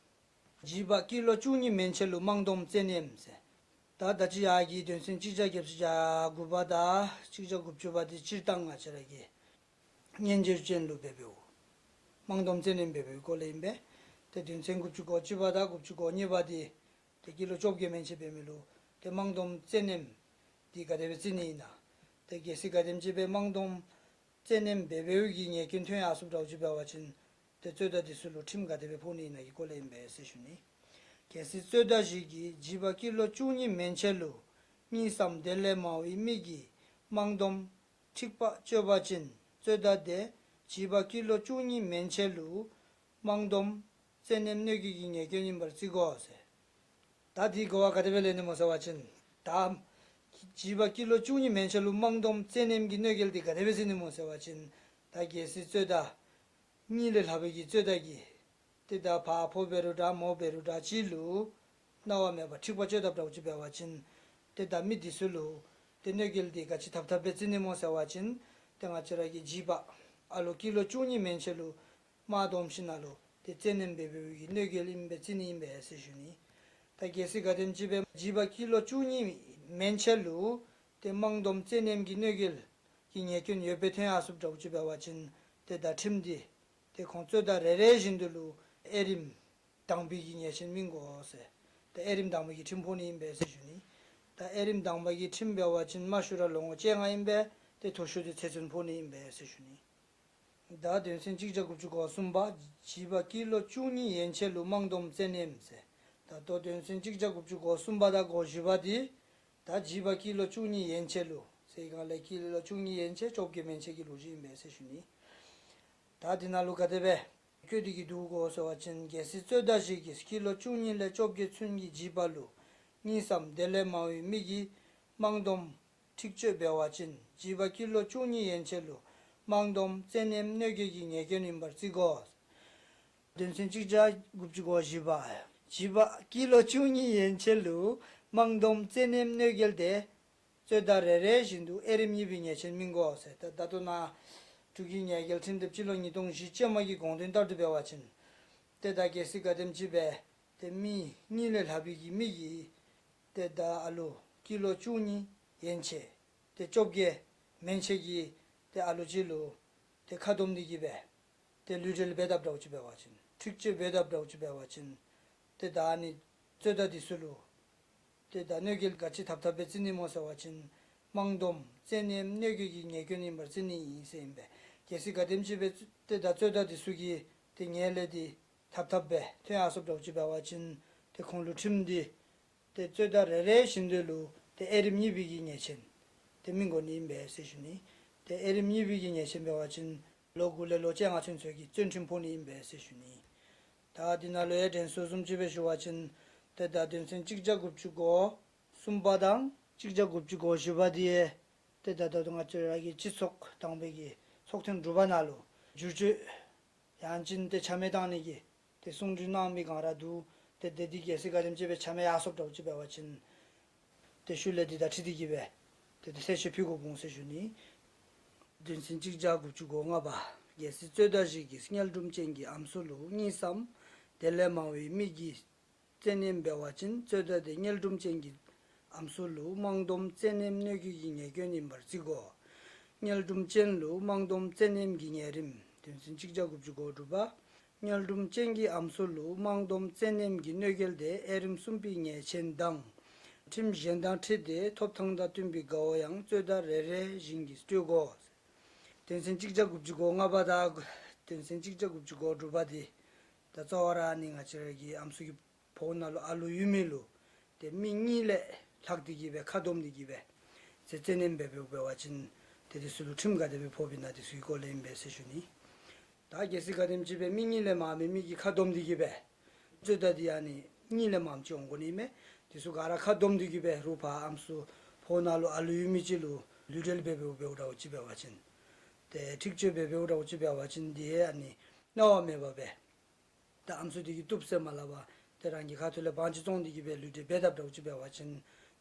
བྱིས་པ་སྐྱེས་ལོ་བཅུ་གཉིས་མན་ཆད་ལུ་དམངས་སྡོམ་བཙན་གནོན་ཟེར། ད་ད་ཅི་ཡར་གྱི་དོན་ཚན་གཅིག་བརྒྱ་བརྒྱད་ཅུ་གྱ་དགུ་པ་དང་གཅིག་བརྒྱ་དགུ་བཅུ་པ་འདི་སྤྱིར་བཏང་ང་བཅས་ར་གི་སྙན་སྦྱོར་ཅན་ལུ་འབད་བའི་དམངས་སྡོམ་བཙན་གནོན་འབད་བའི་སྐོར་ལས་ཨིན་པས། ཏེ་དོན་ཚན་དགུ་བཅུ་གོ་གཅིག་པ་དང་དགུ་བཅུ་གོ་གཉིས་པ་འདི་ཏེ་སྐྱེས་ལོ་བཅོ་བརྒྱད་མན་ཆད་འབད་མི་ལུ་ཏེ་དམངས་སྡོམ་བཙན་གནོན་འདི་ག་དེ་སྦེ་བརྩི་ནི་ཨིན་ན། ཏེ་གལ་སྲིད་ག་དེམ་ཅིག་སྦེ་དམངས་སྡོམ་བཙན་གནོན་འབད་བའི་གི་ཉེས་སྐྱོན་ཐོན་ཡར་སོཔ་འདྲཝ་ཅིག་འབད་བ་ཅིན་ཏེ་རྩོད་ཟླ་འདི་ཚུ་ལུ་ཁྲིམས་ག་དེ་སྦེ་ཕོག་ནི་ཨིན་ན་གི་སྐོར་ལས་ཨིན་པས་ཟེར་ཞུ་ནི། གལ་སྲིད་རྩོད་ཟླ་ཞིག་གིས་བྱིས་པ་སྐྱེས་ལོ་བཅུ་གཉིས་མན་ཆད་ལུ་གཉིས་སམ་དེ་ལས་མང་བའི་མི་གིས་དམངས་སྡོམ་འཁྲིག་པ་སྤྱོད་པ་ཅིན་རྩོད་ཟླ་དེ་བྱིས་པ་སྐྱེས་ལོ་བཅུ་གཉིས་མན་ཆད་ལུ་དམངས་སྡོམ་བཙན་གནོན་གནོད་འགེལ་གྱི་ཉེས་སྐྱོན་ཨིན་པར་བརྩི་དགོ་ཟེར། ད་འདི་གོ་བ་ག་དེ་སྦེ་ལེན་ནི་སྨོ་ཟེར་བ་ཅིན་ད་བྱིས་པ་སྐྱེས་ལོ་བཅུ་གཉིས་མན་ཆད་ལུ་དམངས་སྡོམ་བཙན་གནོན་གྱི་གནོད་འགེལ་འདི་ག་དེ་སྦེ་བརྩི་ནི་སྨོ་ཟེར་བ་ཅིན་ད་གལ་སྲིད་རྩོད་ཟླ་གཉིས་ལས་ལྷག་པའི་གི་རྩོད་ཟླ་གིས་ཏེ་ད་ཕར་ཕོ་འབད་རུང་འདྲ་མོ་འབད་རུང་འདྲ་གཅིག་ལུ་གནང་བ་མེད་པར་འཁྲིག་པ་སྤྱོད་དཔ་འདྲཝ་ཅིག་འབད་བ་ཅིན་ཏེ་ད་མི་འདི་ཚུ་ལུ་ཏེ་གནོད་འགེལ་འདི་ག་ཅི་འཐབ་འཐབ་སྦེ་བརྩི་ནི་སྨོ་ཟེར་བ་ཅིན་ཏེ་ང་བཅས་ར་གི་བྱིས་པ་ཨ་ལོ་སྐྱེས་ལོ་བཅུ་གཉིས་མན་ཆད་ལུ་དམངས་སྡོམ་ཞིནམ་ལས་ཏེ་བཙན་གནོན་འབད་བའི་གི་གནོད་འགེལ་ཨིན་པས་བརྩི་ནི་ཨིན་པས་ཟེར་ཞུ་ནི། ད་གལ་སྲིད་ག་དེམ་ཅིག་སྦེ་བྱིས་པ་སྐྱེས་ལོ་བཅུ་གཉིས་མན་ཆད་ལུ་ཏེ་དམངས་སྡོམ་བཙན་གནོན་གྱི་གནོད་འགེལ་གྱི་ཉེས་སྐྱོན་ཡོད་པའི་ཐོན་ཡར་སོཔ་འདྲཝ་ཅིག་འབད་བ་ཅིན་ཏེ་ད་ཁྲིམས་འདི་ཏེ་ཁོང་རྩོད་ཟླ་རེ་རེ་བཞིན་དུ་ལུ་དབྱེ་རིམ་དང་པའི་གི་ཉེས་ཆེན་སྨིན་དགོ་ཟེར། ཏེ་དབྱེ་རིམ་དང་པའི་གི་ཁྲིམས་ཕོག་ནི་ཨིན་པས་ཟེར་ཞུ་ནི། ད་དབྱེ་རིམ་དང་པའི་གི་ཁྲིམས་འབད་བ་ཅིན་དམའ་ཤོས་ར་ལོ་ངོ་བཅོ་ལྔ་ཨིན་པས། ཏེ་མཐོ་ཤོས་འདི་ཚེ་བཙོན་ཕོག་ནི་ཨིན་པས་ཟེར་ཞུ་ནི། ད་དོན་ཚན་གཅིག་བརྒྱ་དགུ་བཅུ་གོ་གསུམ་པ་བྱིས་པ་སྐྱེས་ལོ་བཅུ་གཉིས་ཡན་ཆད་ལུ་དམངས་སྡོམ་བཙན་གནོན་ཟེར། ད་ལྟོ་དོན་ཚན་གཅིག་བརྒྱ་དགུ་བཅུ་གོ་གསུམ་པ་དང་གོ་བཞི་པ་འདི་ད་བྱིས་པ་སྐྱེས་ལོ་བཅུ་གཉིས་ཡན་ཆད་ལུ་ཟེར་སྒང་ལས་སྐྱེས་ལོ་བཅུ་གཉིས་ཡན་ཆད་བཅོ་བརྒྱད་མན་ཆད་ཀྱི་ལོ་རྒྱུས་ཨིན་པས་ཟེར་ཞུ་ནི། ད་འདི་ནང་ལུ་ག་དེ་སྦེ་བཀོད་དེ་གི་འདུག་གོ་ཟེར་བ་ཅིན་གལ་སྲིད་རྩོད་ཟླ་ཞིག་གིས་སྐྱེས་ལོ་བཅུ་གཉིས་ལས་བཅོ་བརྒྱད་ཚུན་གྱི་བྱིས་པ་ལུ་གཉིས་སམ་དེ་ལས་མང་བའི་མི་གིས་དམངས་སྡོམ་འཁྲིག་སྤྱོད་འབད་བ་ཅིན་བྱིས་པ་སྐྱེས་ལོ་བཅུ་གཉིས་ཡན་ཆད་ལུ་དམངས་སྡོམ་བཙན་གནོན་གནོད་འགེལ་གྱི་ཉེས་སྐྱོན་ཨིན་པར་བརྩི་དགོ། དོན་ཚན་གཅིག་བརྒྱ་དགུ་བཅུ་གོ་བཞི་པ། བྱིས་པ་སྐྱེས་ལོ་བཅུ་གཉིས་ཡན་ཆད་ལུ་དམངས་སྡོམ་བཙན་གནོན་གནོད་འགེལ་དེ་རྩོད་ཟླ་རེ་རེ་བཞིན་དུ་དབྱེ་རིམ་གཉིས་པའི་ཉེས་ཆེན་སྨིན་དགོ་ཟེར། ད་ད་ལྟོ་ནཱ་འབྲུག་གི་ཉེས་འགེལ་ཁྲིམས་དེབ་སྤྱི་ལོ་ཉིས་སྟོང་བཞི་ཅན་མ་གི་དགོངས་དོན་ལྟར་དུ་འབད་བ་ཅིན་ཏེ་ད་གལ་སྲིད་ག་དེམ་ཅིག་སྦེ་ཏེ་མི་གཉིས་ལས་ལྷག་པའི་གི་མི་གིས་ཏེ་ད་ཨ་ལོ་སྐྱེས་ལོ་བཅུ་གཉིས་ཡན་ཆད་ཏེ་བཅོ་བརྒྱད་མན་ཆད་ཀྱི་ཏེ་ཨ་ལོ་ཅིག་ལུ་ཏེ་ཁ་སྡོམ་འདི་གི་སྦེ་ཏེ་ལུས་འབྲེལ་འབད་དཔ་འདྲཝ་ཅིག་འབད་བ་ཅིན་འཁྲིག་སྤྱོད་འབད་དཔ་འདྲཝ་ཅིག་འབད་བ་ཅིན་ཏེ་ད་ཨ་ནི་རྩོད་ཟླ་འདི་ཚུ་ལུ་ཏེ་ད་གནོད་འགེལ་ག་ཅི་འཐབ་འཐབ་སྦེ་བརྩི་ནི་སྨོ་ཟེར་བ་ཅིན་དམངས་སྡོམ་བཙན་གནོན་གནོད་འགེལ་གྱི་ཉེས་སྐྱོན་ཨིན་པར་བརྩི་ནི་ཨིན་ཟེར་ཨིན་པས། གལ་སྲིད་ག་དེམ་ཅིག་སྦེ་ཏེ་ད་རྩོད་ཟླ་འདི་ཚུ་གིས་ ཏེ་ངན་ལྷད་འདི་ཐབས་ཐབས་སྦེ་ཐོན་ཡར་སོཔ་འདྲཝ་ཅིག་འབད་བ་ཅིན་ཏེ་ཁོང་ལུ་ཁྲིམས་འདི་ཏེ་རྩོད་ཟླ་རེ་རེ་བཞིན་དུ་ལུ་ཏེ་དབྱེ་རིམ་གཉིས་པའི་གི་ཉེས་ཆེན་ཏེ་སྨིན་དགོ་ནི་ཨིན་པས་ཟེར་ཞུ་ནི། ཏེ་དབྱེ་རིམ་གཉིས་པའི་གི་ཉེས་ཆེན་འབད་བ་ཅིན་ལོ་དགུ་ལས་ལོ་བཅོ་ལྔ་ཚུན་ཚོད་ཀྱི་བཙོན་ཁྲིམས་ཕོག་ནི་ཨིན་པས་ཟེར་ཞུ་ནི། ད་འདི་ནང་ལུ་ཡང་དྲན་གསོ་བཟུམ་ཅིག་སྦེ་ཞུ་བ་ཅིན་ཏེ་ད་དོན་ཚན་གཅིག་བརྒྱ་དགུ་བཅུ་གོ་གསུམ་པ་དང་གཅིག་བརྒྱ་དགུ་བཅུ་གོ་བཞི་པ་འདི་ཡང་ཏེ་ད་ད་ལྟོ་ང་བཅས་ར་གི་སྤྱི་ཚོགས་དང་པའི་གི་ཚོགས་ཐེངས་དྲུག་པ་ནང་ལུ་བསྒྱུར་བཅོས་ཡང་ཅིན་ཏེ་ཆ་མེད་བཏང་ནི་གི་ཏེ་གསུང་གྲོས་གནང་མི་ག་ར་འདུག། ཏེ་དེ་འདི་གལ་སྲིད་ག་དེམ་ཅིག་སྦེ་ཆ་མེད་ཡར་སོཔ་འདྲཝ་ཅིག་འབད་བ་ཅིན་ཏེ་ཤུལ་ལས་འདི་དང་འཁྲིལ་ཏེ་གི་སྦེ་ཏེ་ཏེ་གསལ་བཤད་ཕུལ་དགོཔ་འོང་ཟེར་ཞུ་ནི། དོན་ཚན་གཅིག་བརྒྱ་དགུ་བཅུ་གོ་ལྔ་པ། གལ་སྲིད་རྩོད་ཟླ་བཞི་གིས་དམྱལ་སྦྲུམ་ཅན་གྱི་ཨམ་སྲུ་ལུ་གཉིས་སམ་དེ་ལས་མང་བའི་མི་གིས་བཙན་གནོནམ་འབད་བ་ཅིན་རྩོད་ཟླ་དེ་དམྱལ་སྦྲུམ་ཅན་གྱི་ཨམ་སྲུ་ལུ་དམངས་སྡོམ་བཙན་གནོནམ་གནོད་སྐྱེལ་གྱི་ཉེས་སྐྱོན་ཨིན་པར་བརྩི་དགོ། དམྱལ་སྦྲུམ་ཅན་ལུ་དམངས་སྡོམ་བཙན་གནོནམ་གྱི་ཉེས་རིམས། དོན་ཚན་གཅིག་བརྒྱ་དགུ་བཅུ་གོ་དྲུག་པ། དམྱལ་སྦྲུམ་ཅན་གྱི་ཨམ་སྲུ་ལུ་དམངས་སྡོམ་བཙན་གནོནམ་གྱི་གནོད་སྐྱེལ་དེ་དབྱེ་རིམ་གསུམ་པའི་ཉེས་ཆེན་དང་། ཁྲིམས་གཞན་དང་འཁྲིལ་ཏེ་ཐོབ་ཐང་དང་བསྟུན་པའི་དགའ་བོ་ཡང་རྩོད་ཟླ་རེ་རེ་བཞིན་གྱིས་སྤྲོད་དགོ། དོན་ཚན་གཅིག་བརྒྱ་དགུ་བཅུ་གོ་ལྔ་པ་དང་དོན་ཚན་གཅིག་བརྒྱ་དགུ་བཅུ་གོ་དྲུག་པ་འདི་ད་གཙོ་བོ་ར་ནི་ང་བཅས་ར་གི་ཨམ་སྲུ་གི་ཕོཝ་ནང་ལུ་ཨ་ལུ་ཡོད་མི་ལུ་ཏེ་མི་གཉིས་ལས་ལྷག་སྟེ་གི་སྦེ་ཁ་སྡོམ་སྟེ་གི་སྦེ་ཏེ་བཙན་གནོནམ་འབད་འབད་བ་ཅིན་ཏེ་དེ་ཚུ་ལུ་ཁྲིམས་ག་དེ་སྦེ་ཕོགཔ་ཨིན་ན་དེ་ཚུ་གི་སྐོར་ལས་ཨིན་པས་ཟེར་ཞུ་ནི། ད་གལ་སྲིད་ག་དེམ་ཅིག་སྦེ་མི་གཉིས་ལས་མངམ་མི་མི་གིས་ཁ་སྡོམ་སྟེ་གི་སྦེ་རྩོད་ཟླ་འདི་ཨ་ནི་གཉིས་ལས་མངམ་ཅིག་འོང་དགོ་ནི་མས། དེ་ཚུ་ག་ར་ཁ་སྡོམ་སྟེ་གི་སྦེ་རུང་ཕར་ཨམ་སྲུ་ཕོཝ་ནང་ལུ་ཨ་ལུ་ཡོད་མི་ཅིག་ལུ་ལུས་འབྲེལ་འབད་འབདཝ་འདྲཝ་ཅིག་འབད་བ་ཅིན་ཏེ་འཁྲིག་སྤྱོད་འབད་འབདཝ་འདྲཝ་ཅིག་འབད་བ་ཅིན་འདི་ཨ་ནི་གནང་བ་མེད་པར་སྦེ་ད་ཨམ་སྲུ་འདི་གིས་བཏུབ་ཟེར་མ་སླབ་པར་ཏེ་རང་གི་ཁ་ཐུག་ལས་དབང་ཅིག་བཙོང་སྟེ་གི་སྦེ་ལུས་འབྲེལ་འབད་དཔ་འདྲཝ་ཅིག་འབད་བ་ཅིན་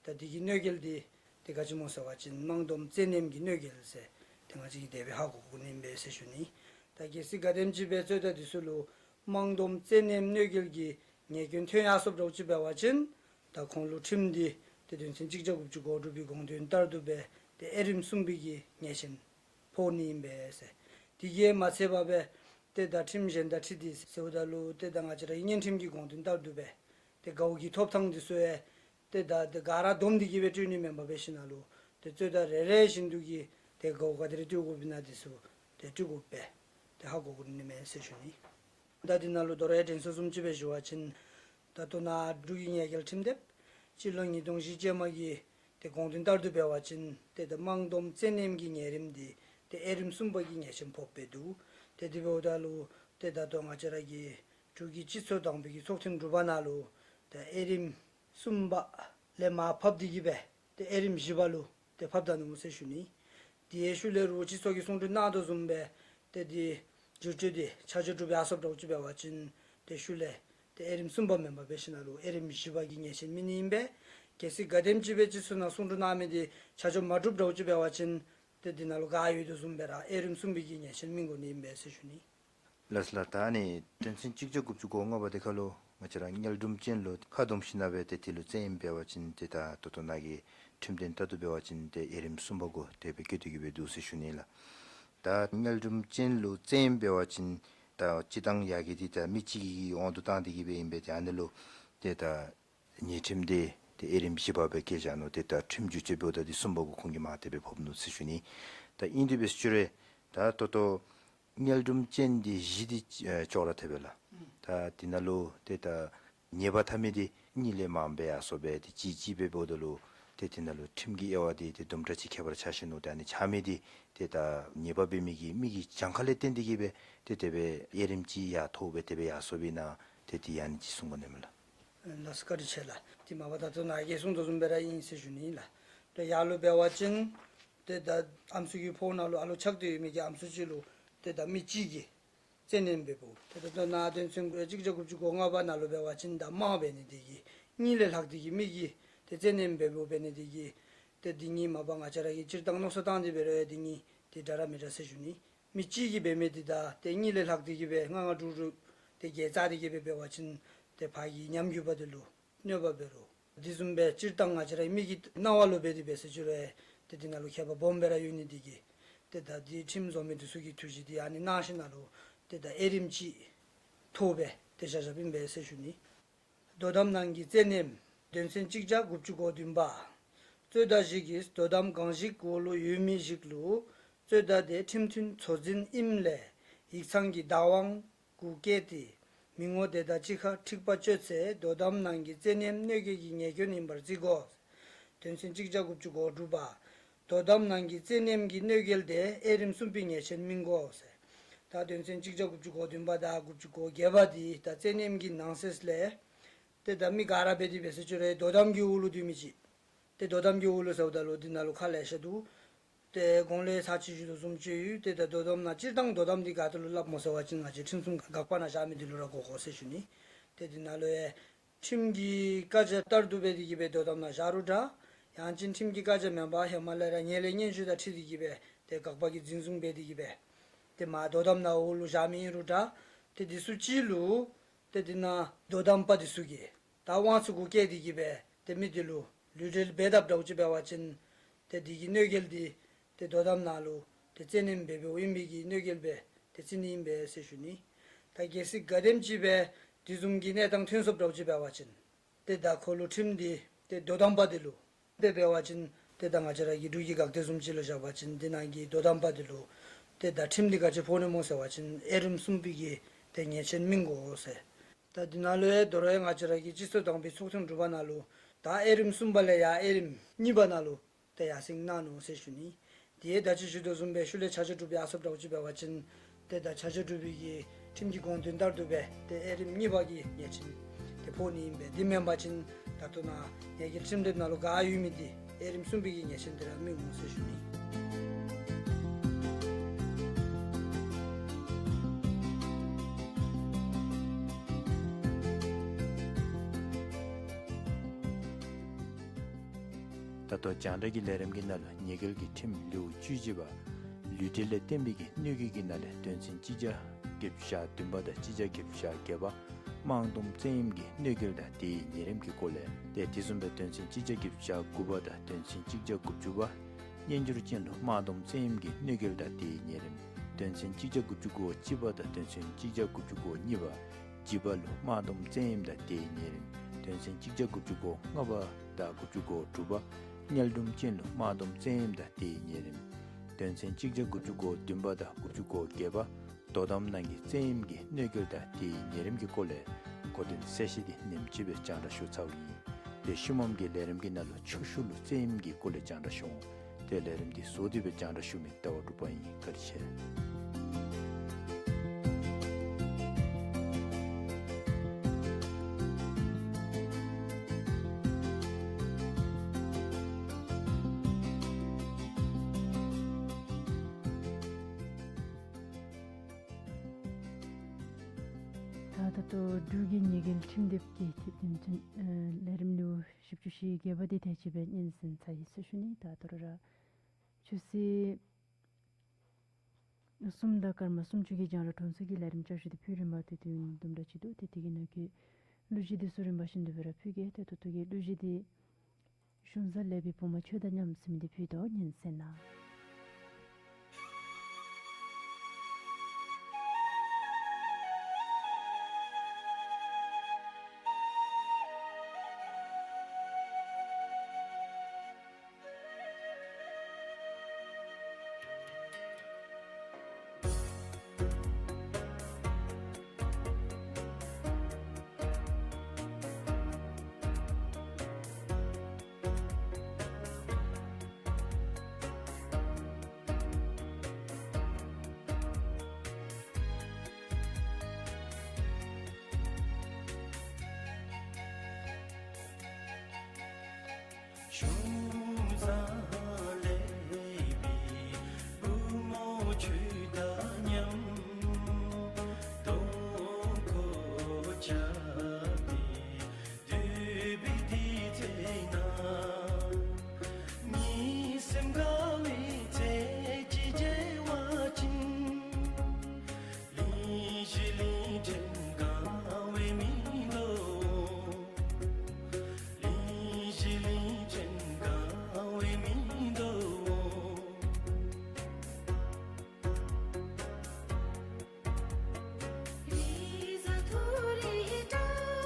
ད་འདི་གི་གནོད་སྐྱེལ་འདི་ཏེ་ག་ཅི་སྨོ་ཟེར་བ་ཅིན་དམངས་སྡོམ་བཙན་གནོནམ་གྱི་གནོད་སྐྱེལ་ཟེར་ཏེ་ང་བཅས་ཀྱིས་དེ་སྦེ་ཧ་གོ་དགོ་ནི་ཨིན་པས་ཟེར་ཞུ་ནི། ད་གལ་སྲིད་ག་དེམ་ཅིག་སྦེ་རྩོད་ཟླ་འདི་ཚུ་ལུ་དམངས་སྡོམ་བཙན་གནོནམ་གནོད་སྐྱེལ་གྱི་ཉེས་སྐྱོན་ཐོན་ཡར་སོཔ་འདྲཝ་ཅིག་འབད་བ་ཅིན་ད་ཁོང་ལུ་ཁྲིམས་འདི་ཏེ་དོན་ཚན་གཅིག་བརྒྱ་དགུ་བཅུ་གོ་དྲུག་པའི་དགོངས་དོན་ལྟར་དུ་སྦེ་ཏེ་དབྱེ་རིམ་གསུམ་པའི་གི་ཉེས་ཆེན་ཕོག་ནི་ཨིན་པས་ཟེར། དེ་གིས་མ་ཚད་པར་སྦེ་ཏེ་ད་ཁྲིམས་གཞན་དང་འཁྲིལ་ཏེ་ཟེརཝ་ད་ལུ་ཏེ་ད་ང་བཅས་ར་གི་གཉེན་ཁྲིམས་ཀྱི་དགོངས་དོན་ལྟར་དུ་སྦེ་ཏེ་དགའ་བོ་གི་ཐོབ་ཐང་འདི་ཚུ་ཡང་ཏེ་ད་ཏེ་ག་ར་བསྡོམས་ཏེ་གི་སྦེ་སྤྲོད་ནི་མེན་པར་འབད་ཞིནམ་ལས་ཏེ་རྩོད་ཟླ་རེ་རེ་བཞིན་དུ་གི་ཏེ་དགའ་བོ་ག་དེ་རེ་སྤྲོད་དགོཔ་ཨིན་ན་འདི་ཚུ་ཏེ་སྤྲོད་དགོཔ་སྦེ་ཏེ་ཧ་གོ་དགོ་ནི་མས་ཟེར་ཞུ་ནི། ད་འདི་ནང་ལུ་དོ་རུང་ཡང་དྲན་གསོ་བཟུམ་ཅིག་སྦེ་ཞུ་བ་ཅིན་ད་ལྟོ་ནཱ་འབྲུག་གི་ཉེས་སྐྱེལ་ཁྲིམས་དེབ་སྤྱི་ལོ་ཉིས་སྟོང་བཞི་ཅན་མ་གི་ཏེ་དགོངས་དོན་ལྟར་དུ་འབད་བ་ཅིན་ཏེ་ད་དམངས་སྡོམ་བཙན་གནོནམ་གྱི་ཉེས་རིམས་འདི་ཏེ་དབྱེ་རིམ་གསུམ་པ་གི་ཉེས་ཆེན་ཕོགཔ་སྦེ་འདུག། ཏེ་དེ་འབདཝ་ད་ལུ་ཏེ་ད་ལྟོ་ང་བཅས་ར་གི་འབྲུག་གི་སྤྱི་ཚོགས་དང་པའི་གི་ཚོགས་ཐེངས་དྲུག་པ་ནང་ལུ་ད་དབྱེ་རིམ་གསུམ་པ་ལས་མར་ཕབ་སྟེ་གི་སྦེ་ཏེ་དབྱེ་རིམ་བཞི་པ་ལུ་ཏེ་ཕབ་ད་ནུག་ཟེར་ཞུ་ནི། དེའི་ཤུལ་ལས་རུང་སྤྱི་ཚོགས་ཀྱིས་གསུང་གྲོས་གནང་དོ་བཟུམ་སྦེ་ཏེ་འདི་བསྒྱུར་བཅོས་འདི་ཆ་འཇོག་གྲུབ་ཡར་སོཔ་འདྲཝ་ཅིག་འབད་བ་ཅིན་ཏེ་ཤུལ་ལས་ཏེ་དབྱེ་རིམ་གསུམ་པ་མེན་པར་འབད་ཞིནམ་ལས་དབྱེ་རིམ་བཞི་པ་གི་ཉེས་ཆེན་སྨིན་ནི་ཨིན་པས། གལ་སྲིད་ག་དེམ་ཅིག་སྦེ་སྤྱི་ཚོགས་ནང་གསུང་གྲོས་གནང་མི་འདི་ཆ་འཇོག་མ་གྲུབ་འདྲཝ་ཅིག་འབད་བ་ཅིན་ཏེ་འདི་ནང་ལུ་ག་ཡོད་དོ་བཟུམ་སྦེ་ར་དབྱེ་རིམ་གསུམ་པའི་གི་ཉེས་ཆེན་སྨིན་དགོ་ནི་ཨིན་པས་ཟེར་ཞུ་ནི། ལགས་ལགས། ད་ཨ་ནི་དོན་ཚན་གཅིག་བརྒྱ་དགུ་བཅུ་གོ་ལྔ་པ་དེ་ཁར་ལུ་ང་བཅས་ར་དམྱལ་སྦྲུམ་ཅན་ལུ་ཁ་སྡོམ་ཞིནམ་ལས་ཏེ་དེ་ལུ་བཙན་གནོནམ་འབད་བ་ཅིན་ཏེ་ད་ད་ལྟོ་ནཱ་གི་ཁྲིམས་དོན་ལྟར་དུ་འབད་བ་ཅིན་ཏེ་དབྱེ་རིམ་གསུམ་པ་གུ་དེ་སྦེ་བཀོད་དེ་གི་སྦེ་འདུག་ཟེར་ཞུ་ནི་ལགས། ད་དམྱལ་སྦྲུམ་ཅན་ལུ་བཙན་གནོནམ་འབད་བ་ཅིན་ད་སྤྱིར་བཏང་ཡར་གྱི་འདི་ད་མི་གཅིག་གི་དབང་དུ་བཏང་སྟེ་གི་སྦེ་ཨིན་པས། ཏེ་ཨ་ནི་ལུ་ཏེ་ད་ཉེས་ཁྲིམས་འདི་ཏེ་དབྱེ་རིམ་བཞི་པ་སྦེ་བཀལ་བཞག་ནུག། ཏེ་ད་ཁྲིམས་བསྒྱུར་བཅོས་འབདཝ་ད་འདི་གསུམ་པ་གུ་ཁོང་གིས་མར་དེ་སྦེ་ཕབ་ནུག་ཟེར་ཞུ་ནི། ད་ཨིན་དེ་སྦེ་ཟེར་རུང་ད་ད་ལྟོ་དམྱལ་སྦྲུམ་ཅན་འདི་བཞི་འདི་ཨེ་ཅོག་ར་འཐདཔ་ལགས། ད་འདི་ནང་ལུ་ཏེ་ད་ཉེས་པ་འཐབ་མི་འདི་གཉིས་ལས་མངམ་སྦེ་ཡར་སོ་སྦེ་ཏེ་གཅིག་གཅིག་སྦེ་འབདཝ་ད་ལུ་ཏེ་འདི་ནང་ལུ་ཁྲིམས་ཀྱི་དབྱེ་བ་འདི་ཏེ་དུམ་གྲ་ཅིག་ཁྱད་པར་ཆགས་ཞིན་ནུག། ཏེ་ཨ་ནི་ཆགས་མི་འདི་ཏེ་ད་ཉེས་པ་འབད་མི་གི་མི་གི་གྱངས་ཁ་ལས་བརྟེན་ཏེ་གི་སྦེ་ཏེ་དེ་སྦེ་དབྱེ་རིམ་ཅིག་ཡར་མཐོ་སྦེ་དེ་སྦེ་ཡར་སོཔ་ཨིན་ན་ཏེ་འདི་ཨ་ནི་ཅིག་གསུང་དགོ་ནི་མས་ལགས། ལགས་སོ། བཀའ་དྲིན་ཆེ་ལགས། ཏེ་མ་པ་ད་ལྟོ་ནཱ་གིས་གསུང་དོ་བཟུམ་སྦེ་ར་ཨིན་ཟེར་ཞུ་ནི་ལགས། ཏེ་ཡར་ལུ་འབད་བ་ཅིན་ཏེ་ད་ཨམ་སྲུ་གི་ཕོཝ་ནང་ལུ་ཨ་ལུ་ཆགས་ཏེ་ཡོད་མི་གི་ཨམ་སྲུ་ཅིག་ལུ་ཏེ་ད་མི་གཅིག་གིས་བཙན་གནོན་འབདཝ། ཏེ་ད་ལྟོ་ནཱ་དོན་ཚན་གཅིག་བརྒྱ་དགུ་བཅུ་གོ་ལྔ་པ་ནང་ལུ་འབད་བ་ཅིན་ད་དམངས་འབད་ནི་དེ་གིས་གཉིས་ལས་ལྷག་སྟེ་གི་མི་གིས་ཏེ་བཙན་གནོན་འབདཝ་འབད་ནི་དེ་གིས་ཏེ་འདི་གཉིས་མ་པ་ང་བཅས་ར་གིས་སྤྱིར་བཏང་མནོ་བསམ་བཏང་སྟེ་འབད་རུང་ཡང་འདི་གཉིས་ཏེ་འདྲ་ར་མི་འདྲ་ཟེར་ཞུ་ནི། མི་གཅིག་གིས་འབད་མི་འདི་དང་ཏེ་གཉིས་ལས་ལྷག་སྟེ་གི་སྦེ་ལྔ་ལྔ་དྲུག་དྲུག་ཏེ་བརྒྱད་བརྩེགས་ཏེ་གི་སྦེ་འབད་བ་ཅིན་ཏེ་ཕར་གྱི་ཉམས་རྒུད་པ་འདི་ལུ་གནོད་པ་འབད་རུང་། དེ་བཟུམ་སྦེ་སྤྱིར་བཏང་ང་བཅས་ར་མི་གི་སྣང་བ་ལུ་འབད་དེ་འབད་ཟེར་ཞུ་རུང་ཡང་ཏེ་འདི་ནང་ལུ་ཁྱད་པར་སྦོམ་སྦེ་ར་ཡོད་ནི་དེ་གིས་ཏེ་ད་འདི་ཁྲིམས་བཟོ་མི་འདི་ཚུ་གིས་ཐུགས་བཞེད་འདི་ཨ་ནི་གནང་ཞིནམ་ལས་ཏེ་ད་དབྱེ་རིམ་ཅིག་མཐོ་སྦེ་ཏེ་བཞག་བཞགཔ་ཨིན་པས་ཟེར་ཞུ་ནི། དོ་དམ་ནང་གི་བཙན་གནོན། དོན་ཚན་གཅིག་བརྒྱ་དགུ་བཅུ་གོ་བདུན་པ། རྩོད་ཟླ་བཞི་གིས་དོ་དམ་གང་ཞིག་འོག་ལུ་ཡོད་མི་ཞིག་ལུ་རྩོད་ཟླ་དེ་ཁྲིམས་མཐུན་འཚོ་འཛིན་ཨིནམ་ལས་ཡིག་ཚང་གི་བདག་དབང་ གུ་བཀལ་ཏེ། མི་ངོ་དེ་དང་གཅིག་ཁར་འཁྲིག་པ་གཅོད་ཚེ་དོ་དམ་ནང་གི་བཙན་གནོན་གནོད་འགེལ་གྱི་ཉེས་སྐྱོན་ཡིན་པར་བརྩི་དགོས། དོན་ཚན་གཅིག་བརྒྱ་དགུ་བཅུ་གོ་དྲུག་པ། དོ་དམ་ནང་གི་བཙན་གནོན་གྱི་གནོད་འགེལ་དེ་དབྱེ་རིམ་གསུམ་པའི་ཉེས་ཆད་སྨིན་དགོས་ཟེར། ད་དོན་ཚན་གཅིག་བརྒྱ་དགུ་བཅུ་གོ་བདུན་པ་དང་དགུ་བཅུ་གོ་བརྒྱད་པ་འདི་ད་བཙན་གནོན་གྱི་ནང་གསེས་ལས། ཏེ་ད་མི་ག་ར་འབད་དེ་འབད་ཟེར་ཅི་རུང་དོ་དམ་གྱི་འོག་ལུ་འདུ་མི་ཅིག། ཏེ་དོ་དམ་གྱི་འོག་ལུ་ཟེརཝ་ད་ལུ་འདི་ནང་ལུ་ཁག་ལེ་ཤ་འདུག། ཏེ་གོང་ལས་ཚར་གཅིག་ཞུ་དོ་བཟུམ་ཅིག་ཡོད། ཏེ་ད་དོ་དམ་ནང་སྤྱིར་བཏང་དོ་དམ་འདི་ག་ཏེ་ལུ་སླབ་སྨོ་ཟེར་བ་ཅིན་ང་བཅས་ཁྲིམས་སྲུང་འགག་པ་ནང་བཞག་མི་འདི་ལུ་ར་གོ་དགོ་ཟེར་ཞུ་ནི། ཏེ་འདི་ནང་ལུ་ཡང་ཁྲིམས་ཀྱི་བཀའ་རྒྱ་ལྟར་དུ་འབད་དེ་གིས་སྦེ་དོ་དམ་ནང་བཞག་རུང་འདྲ། ཡང་ཅིན་ཁྲིམས་ཀྱི་བཀའ་རྒྱ་མེན་པར་ཧེ་མ་ལས་ར་ཉེས་ལས་སྙན་ཞུ་དང་འཁྲིལ་ཏེ་གིས་སྦེ་ཏེ་འགག་པ་གིས་འཛིན་བཟུང་འབད་དེ་གིས་སྦེ་ཏེ་མ་དོ་དམ་ནང་འོག་ལུ་བཞག་མི་ཨིན་རུང་འདྲ། ཏེ་འདི་ཚུ་ཅིག་ལུ་ཏེ་འདི་ནང་དོ་དམ་པ་འདི་ཚུ་གིས་ད་དབང་ཚད་གུ་བཀལ་ཏེ་གིས་སྦེ་ཏེ་མི་འདི་ལུ་ལུས་འབྲེལ་འབད་དཔ་འདྲཝ་ཅིག་འབད་བ་ཅིན་ཏེ་འདི་གི་གནོད་འགེལ་འདི་ཏེ་དོ་དམ་ནང་ལུ་ཏེ་བཙན་གནོན་འབད་འབདཝ་ཨིན་པའི་གི་གནོད་འགེལ་སྦེ་ཏེ་བརྩི་ནི་ཨིན་པས་ཟེར་ཞུ་ནི། ད་གལ་སྲིད་ག་དེམ་ཅིག་སྦེ་འདི་བཟུམ་གྱི་གནས་སྟངས་ཐོན་སོངམ་འདྲཝ་ཅིག་འབད་བ་ཅིན་ཏེ་ད་ཁོ་ལུ་ཁྲིམས་འདི་ཏེ་དོ་དམ་པ་འདི་ལུ་ཏེ་འབད་བ་ཅིན་ཏེ་ད་ང་བཅས་ར་གི་འབྲུག་གི་འགག་སྡེ་བཟུམ་ཅིག་ལུ་བཞག་པ་ཅིན་འདི་ནང་གི་དོ་དམ་པ་འདི་ལུ་ཏེ་ད་ཁྲིམས་འདི་ག་ཅི་ཕོག་ནི་སྨོ་ཟེར་བ་ཅིན་དབྱེ་རིམ་གསུམ་པའི་གི་ཏེ་ཉེས་ཆད་སྨིན་དགོ་ཟེར། ད་འདི་ནང་ལུ་ཡང་དོ་རུང་ཡང་ང་བཅས་ར་གི་སྤྱི་ཚོགས་དང་པའི་ཚོགས་ཐེངས་དྲུག་པ་ནང་ལུ་ད་དབྱེ་རིམ་གསུམ་པ་ལས་ཡར་དབྱེ་རིམ་གཉིས་པ་ནང་ལུ་ཏེ་ཡར་སེང་གནང་ནུག་ཟེར་ཞུ་ནི། དེ་ཡང་ད་ཅི་ཞུ་དོ་བཟུམ་སྦེ་ཤུལ་ལས་ཆ་འཇོག་གྲུབ་ཡར་སོངམ་འདྲཝ་ཅིག་འབད་བ་ཅིན་ཏེ་ད་ཆ་འཇོག་གྲུབ་པའི་གི་ཁྲིམས་ཀྱི་དགོངས་དོན་ལྟར་དུ་སྦེ་ཏེ་དབྱེ་རིམ་གཉིས་པ་གི་ཉེས་ཆད་ཏེ་ཕོག་ནི་ཨིན་པས། དེ་མེན་པ་ཅིན་ད་ལྟོ་ནཱ་ཉེས་འགེལ་ཁྲིམས་དེབ་ནང་ལུ་ག་ཡོད་མི་འདི་དབྱེ་རིམ་གསུམ་པའི་གི་ཉེས་ཆད་འདི་ར་སྨིན་འོང་ཟེར་ཞུ་ནི། ད་ལྟོ་རྒྱང་བསྒྲགས་ཀྱི་ལས་རིམ་གྱི་ནང་ལུ་ཉེས་འགེལ་གྱི་ཁྲིམས་ལེའུ་བཅུ་གཅིག་པ་ལུས་འབྲེལ་ལས་བརྟེན་པའི་གི་གནོད་འགེལ་གྱི་ནང་ལས་དོན་ཚན་གཅིག་བརྒྱ་བརྒྱད་ཅུ་གྱ་བདུན་པ་དང་གཅིག་བརྒྱ་བརྒྱད་ཅུ་གྱ་བརྒྱད་པ་དམངས་སྡོམ་བཙན་གཡེམ་གྱི་གནོད་འགེལ་དང་དེའི་ཉེས་རིམ་གྱི་སྐོར་ལས། ཏེ་དེ་བཟུམ་སྦེ་དོན་ཚན་གཅིག་བརྒྱ་བརྒྱད་ཅུ་གྱ་དགུ་པ་དང་དོན་ཚན་གཅིག་བརྒྱ་དགུ་བཅུ་པ་སྙན་སྒྱུར་ཅན་ལུ་དམངས་སྡོམ་བཙན་གཡེམ་གྱི་གནོད་འགེལ་དང་དེའི་ཉེས་རིམ། དོན་ཚན་གཅིག་བརྒྱ་དགུ་བཅུ་གོ་གཅིག་པ་དང་དོན་ཚན་གཅིག་བརྒྱ་དགུ་བཅུ་གོ་གཉིས་པ་བྱིས་པ་ལུ་དམངས་སྡོམ་བཙན་གཡེམ་དང་དེའི་ཉེས་རིམ། དོན་ཚན་གཅིག་བརྒྱ་དགུ་བཅུ་གོ་ལྔ་པ་དང་དགུ་བཅུ་གོ་དྲུག་པ་གཉའ་སྡོམ་ཅན་ལུ་དམངས་སྡོམ་བཙན་གཡེམ་དང་དེའི་ཉེས་རིམ། དོན་ཚན་གཅིག་བརྒྱ་དགུ་བཅུ་གོ་བདུན་པ་དང་དགུ་བཅུ་གོ་བརྒྱད་པ་དོ་དམ་ནང་གི་བཙན་གཡེམ་གྱི་གནོད་འགེལ་དང་དེའི་ཉེས་རིམ་གྱི་སྐོར་ལས་གོ་དོན་གསལ་བཤད་འདི་ཉིནམ་གཅིག་སྦེ་རྒྱང་བསྒྲགས་ཞུ་ཚརཝ་ཨིན། ཏེ་ཤུལ་མམ་གྱི་ལས་རིམ་གྱི་ནང་ལུ་ཆོས་ཞུ་ལུ་བཙན་གཡེམ་གྱི་སྐོར་ལས་རྒྱང་བསྒྲགས་ཞུ་འོང་། ཏེ་ལས་རིམ་འདི་བཟོ་སྟེ་སྦེ་རྒྱང་བསྒྲགས་ཞུ་མི་ཟླ་བ་འབྲུག་པ་ཨིན། བཀའ་དྲིན་ཆེ། ད་ད་ལྟོ་འབྲུག་གི་ཉེས་འགེལ་ཁྲིམས་དེབ་ཀྱི་དེབ་དོན་ཚན་ཨེ་ལས་རིམ་ལེའུ་བཞི་བཅུ་ཞེ་བརྒྱད་པ་འདི་དེ་ཅིག་སྦེ་སྙན་གསན་ཚར་ཡི་ཟེར་ཞུ་ནི། ད་ད་རུང་ར་ཆུ་ཚོད་གསུམ་དང་སྐར་མ་སུམ་ཅུ་གི་རྒྱང་རིང་གྲོང་ཚོ་གི་ལས་རིམ་བསྐྱར་ཞུ་འདི་ཕུལ་རན་པ་ཏེ་དུས་ཡུན་དུམ་གྲ་ཅིག་འདུག། ཏེ་དེ་གི་ནང་གི་གླུ་གཞས་འདི་ཚུ་རིམ་པ་བཞིན་དུ་སྦེ་ར་ཕུལ་གེ། ཏེ་ད་ལྟོ་གི་གླུ་གཞས་འདི་གཞུང་བཟའ་ཀླད་པའི་བུ་མོ་ཁྱོད་དང་མཉམ་ཟེར་མི་འདི་ཕུལ་དོ། སྙན་གསན་གནང་། གཞུང་བཟའ་ཀླད་པའི་བུ་མོ་ཁྱོད་དང་མཉམ་སྟོང་ཁོག་ཆགས་ཏེ་སྡོད་པའི་དུས་ཚོད་ནང་གཉིད་སེམས་དགའ་བའི་ཚལ་གྱིས་བརྗེ་བ་ཅིན། གླིང་བཞི་གླིང་ཕྲན་གང་བས་མི་དོ། གླིང་བཞི་གླིང་ཕྲན་གང་བས་མི་དོ། རི་བཟའ་མཐོ་རིས་བཀྲ་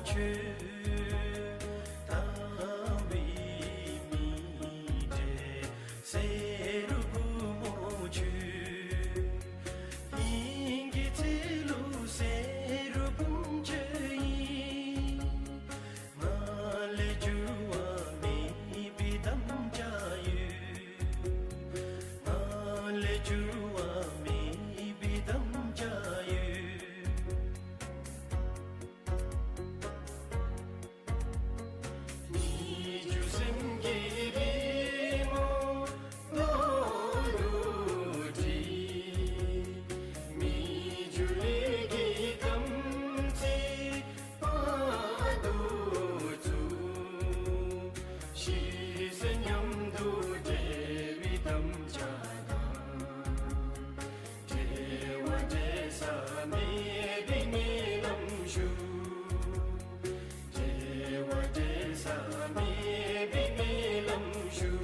ཆོས་དམ་པའི་མི་འདྲེན་བསེ་རུ་བུ་མོ་ཁྱོད། དབྱིངས་ཀྱི་ཚེ་ལུ་བསེ་རུ་བུམ་ཆོས་ཨིན། ང་ལས་འགྱུར་བ་མེད་པའི་དམ་བཅའ་ཡོད། ང་ལས་འགྱུར་བ་མེད་པའི་དམ་བཅའ་ཡོད། སྙིང་རྗེ་སེམས་ཀྱི་རི་མོ་རྡོ་ལུ་བྲིས། སྨིག་རྒྱུ་ལས་ཀྱི་དམ་ཚིག་བར་དུ་བཙུགས། ཤི་ཟད་མཉམ་དུ་བསྒྲལ་བའི་དམ་བཅའ་དང་། འབྲལ་བ་འབྲལ་ས་མེད་པའི་སྨོན་ལམ་ཞུ། འབྲལ་བ་འབྲལ་ས་མེད་པའི་སྨོན་ལམ་ཞུ།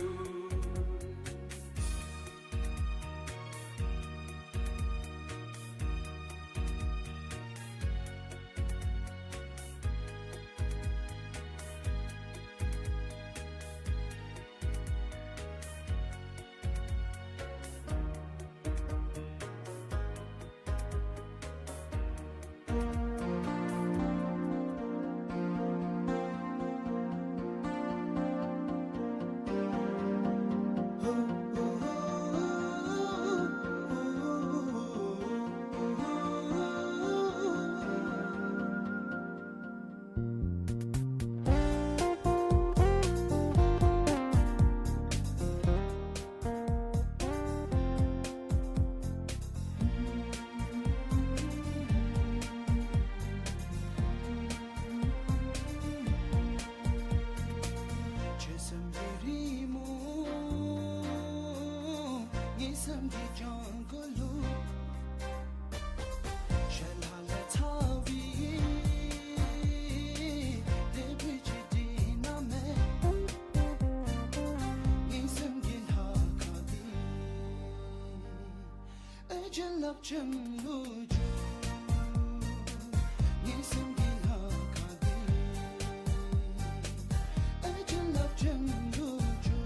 ཆོས་གསུམ་གྱི་རི་མོ་ངེའི་སེམས་ཀྱི་ལྗང་གུ་ལུ། ཞལ་ལ་ལས་ཚ་བའི་ལས་བུ་ཅིག་འདི་ན་མེད། ངེའི་སེམས་ཀྱི་ལྷ་ཁང་འདི་ཨེ་བྱིན་རླབས་ཅན་ལུ་འགྱུར། ངེའི་སེམས་ཀྱི་ལྷ་ཁང་འདི་ཨེ་བྱིན་རླབས་ཅན་ལུ་འགྱུར།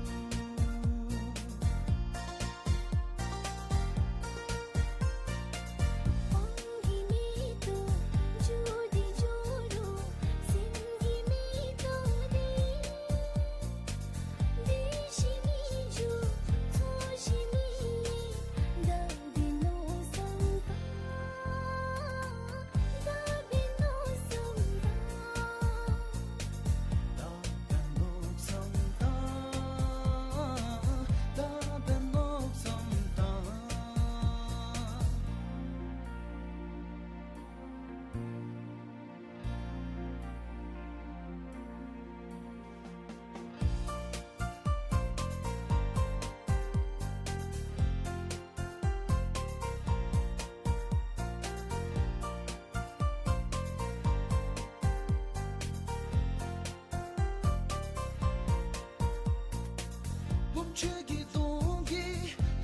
བུམ་ཆོས་ཀྱི་སྟོང་གི་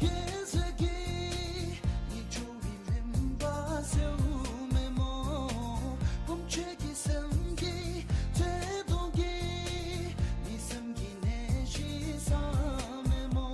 ཡེ་ཤེས་ཀྱི་ཉི་ཆོ་བའི་མུན་པ་སེལ་མེ་མོ། བུམ་ཆོས་ཀྱི་སེམས་ཀྱི་ཚེ་སྟོང་གི་མི་སེམས་ཀྱི་གནས་ཤིང་ས་མེ་མོ།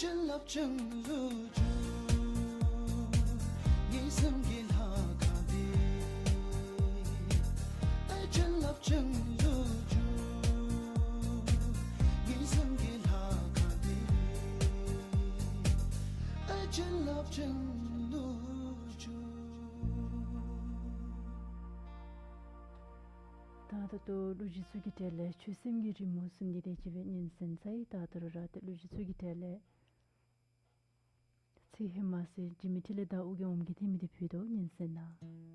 བྱིན་རླབས་ཅན་ལུ་འཇུག། ངེས་སེམས་ཀྱི་ལྷ་ཁང་འདི། ཨེ་བྱིན་རླབས་ཅན་ལུ་འཇུག། ངེས་སེམས་ཀྱི་ལྷ་ཁང་འདི། ཨེ་བྱིན་རླབས་ཅན་ལུ་འཇུག། ད་ད་ལྟོ་གླུ་གཞས་ཚུ་གི་གྲས་ལས་ཆོས་སེམས་ཀྱི་རི་མོ་ཟེར་མི་འདི་དེ་ཅིག་སྦེ་ཉན་གསན་ཚར་ཡི། ད་ད་རུང་ར་ཏེ་གླུ་གཞས་ཚུ་གི་གྲས་ལས་ཚིག་ཧེ་མ་ཟེར་འཇིགས་མེད་འཕྲིན་ལས་དང་ཨོ་རྒྱན་ཨོམ་སྐད་འཐེན་མི་འདི་ཕུལ་དོ། ཉན་གསན་གནང་།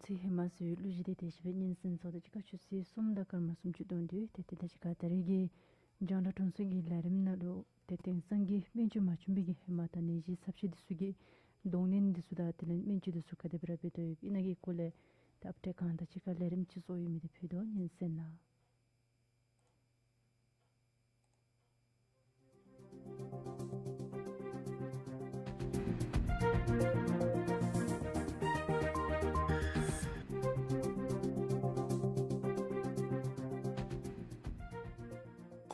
ཚེ་ཧེ་མ་ཟེར་བའི་གླུ་གཞས་འདི་དེ་ཅིག་སྦེ་སྙན་གསན་ཚརཝ་ད་གཅིག་ཁར་ཆུ་ཚོད་གསུམ་དང་སྐར་མ་སུམ་ཅུ་སྟོང་དེ་ཏེ་ཏེ་ད་གཅིག་ཁར་ད་རེས་ཀྱི་རྒྱང་བསྒྲགས་དྲུང་འཚོ་གི་ལས་རིམ་ནང་ལུ་ཏེ་དེང་སང་གི་སྨན་བཅོས་མ་བྱུང་པའི་གི་ཧེ་མ་དང་ནད་གཞི་ཚབས་ཆེ་འདི་ཚུ་གི་གདོང་ལེན་འདི་ཚུ་དང་དེ་ལས་སྨན་བཅོས་འདི་ཚུ་ག་དེ་སྦེ་ར་འབད་དོ་ཡོདཔ་ཨིན་ན་གི་སྐོར་ལས་ཏེ་ཨཔ་བཀྲས་ཁང་དང་གཅིག་ཁར་ལས་རིམ་ཅིག་བཟོ་ཡོད་མི་འདི་ཕུལ་དོ། སྙན་གསན་གནང་།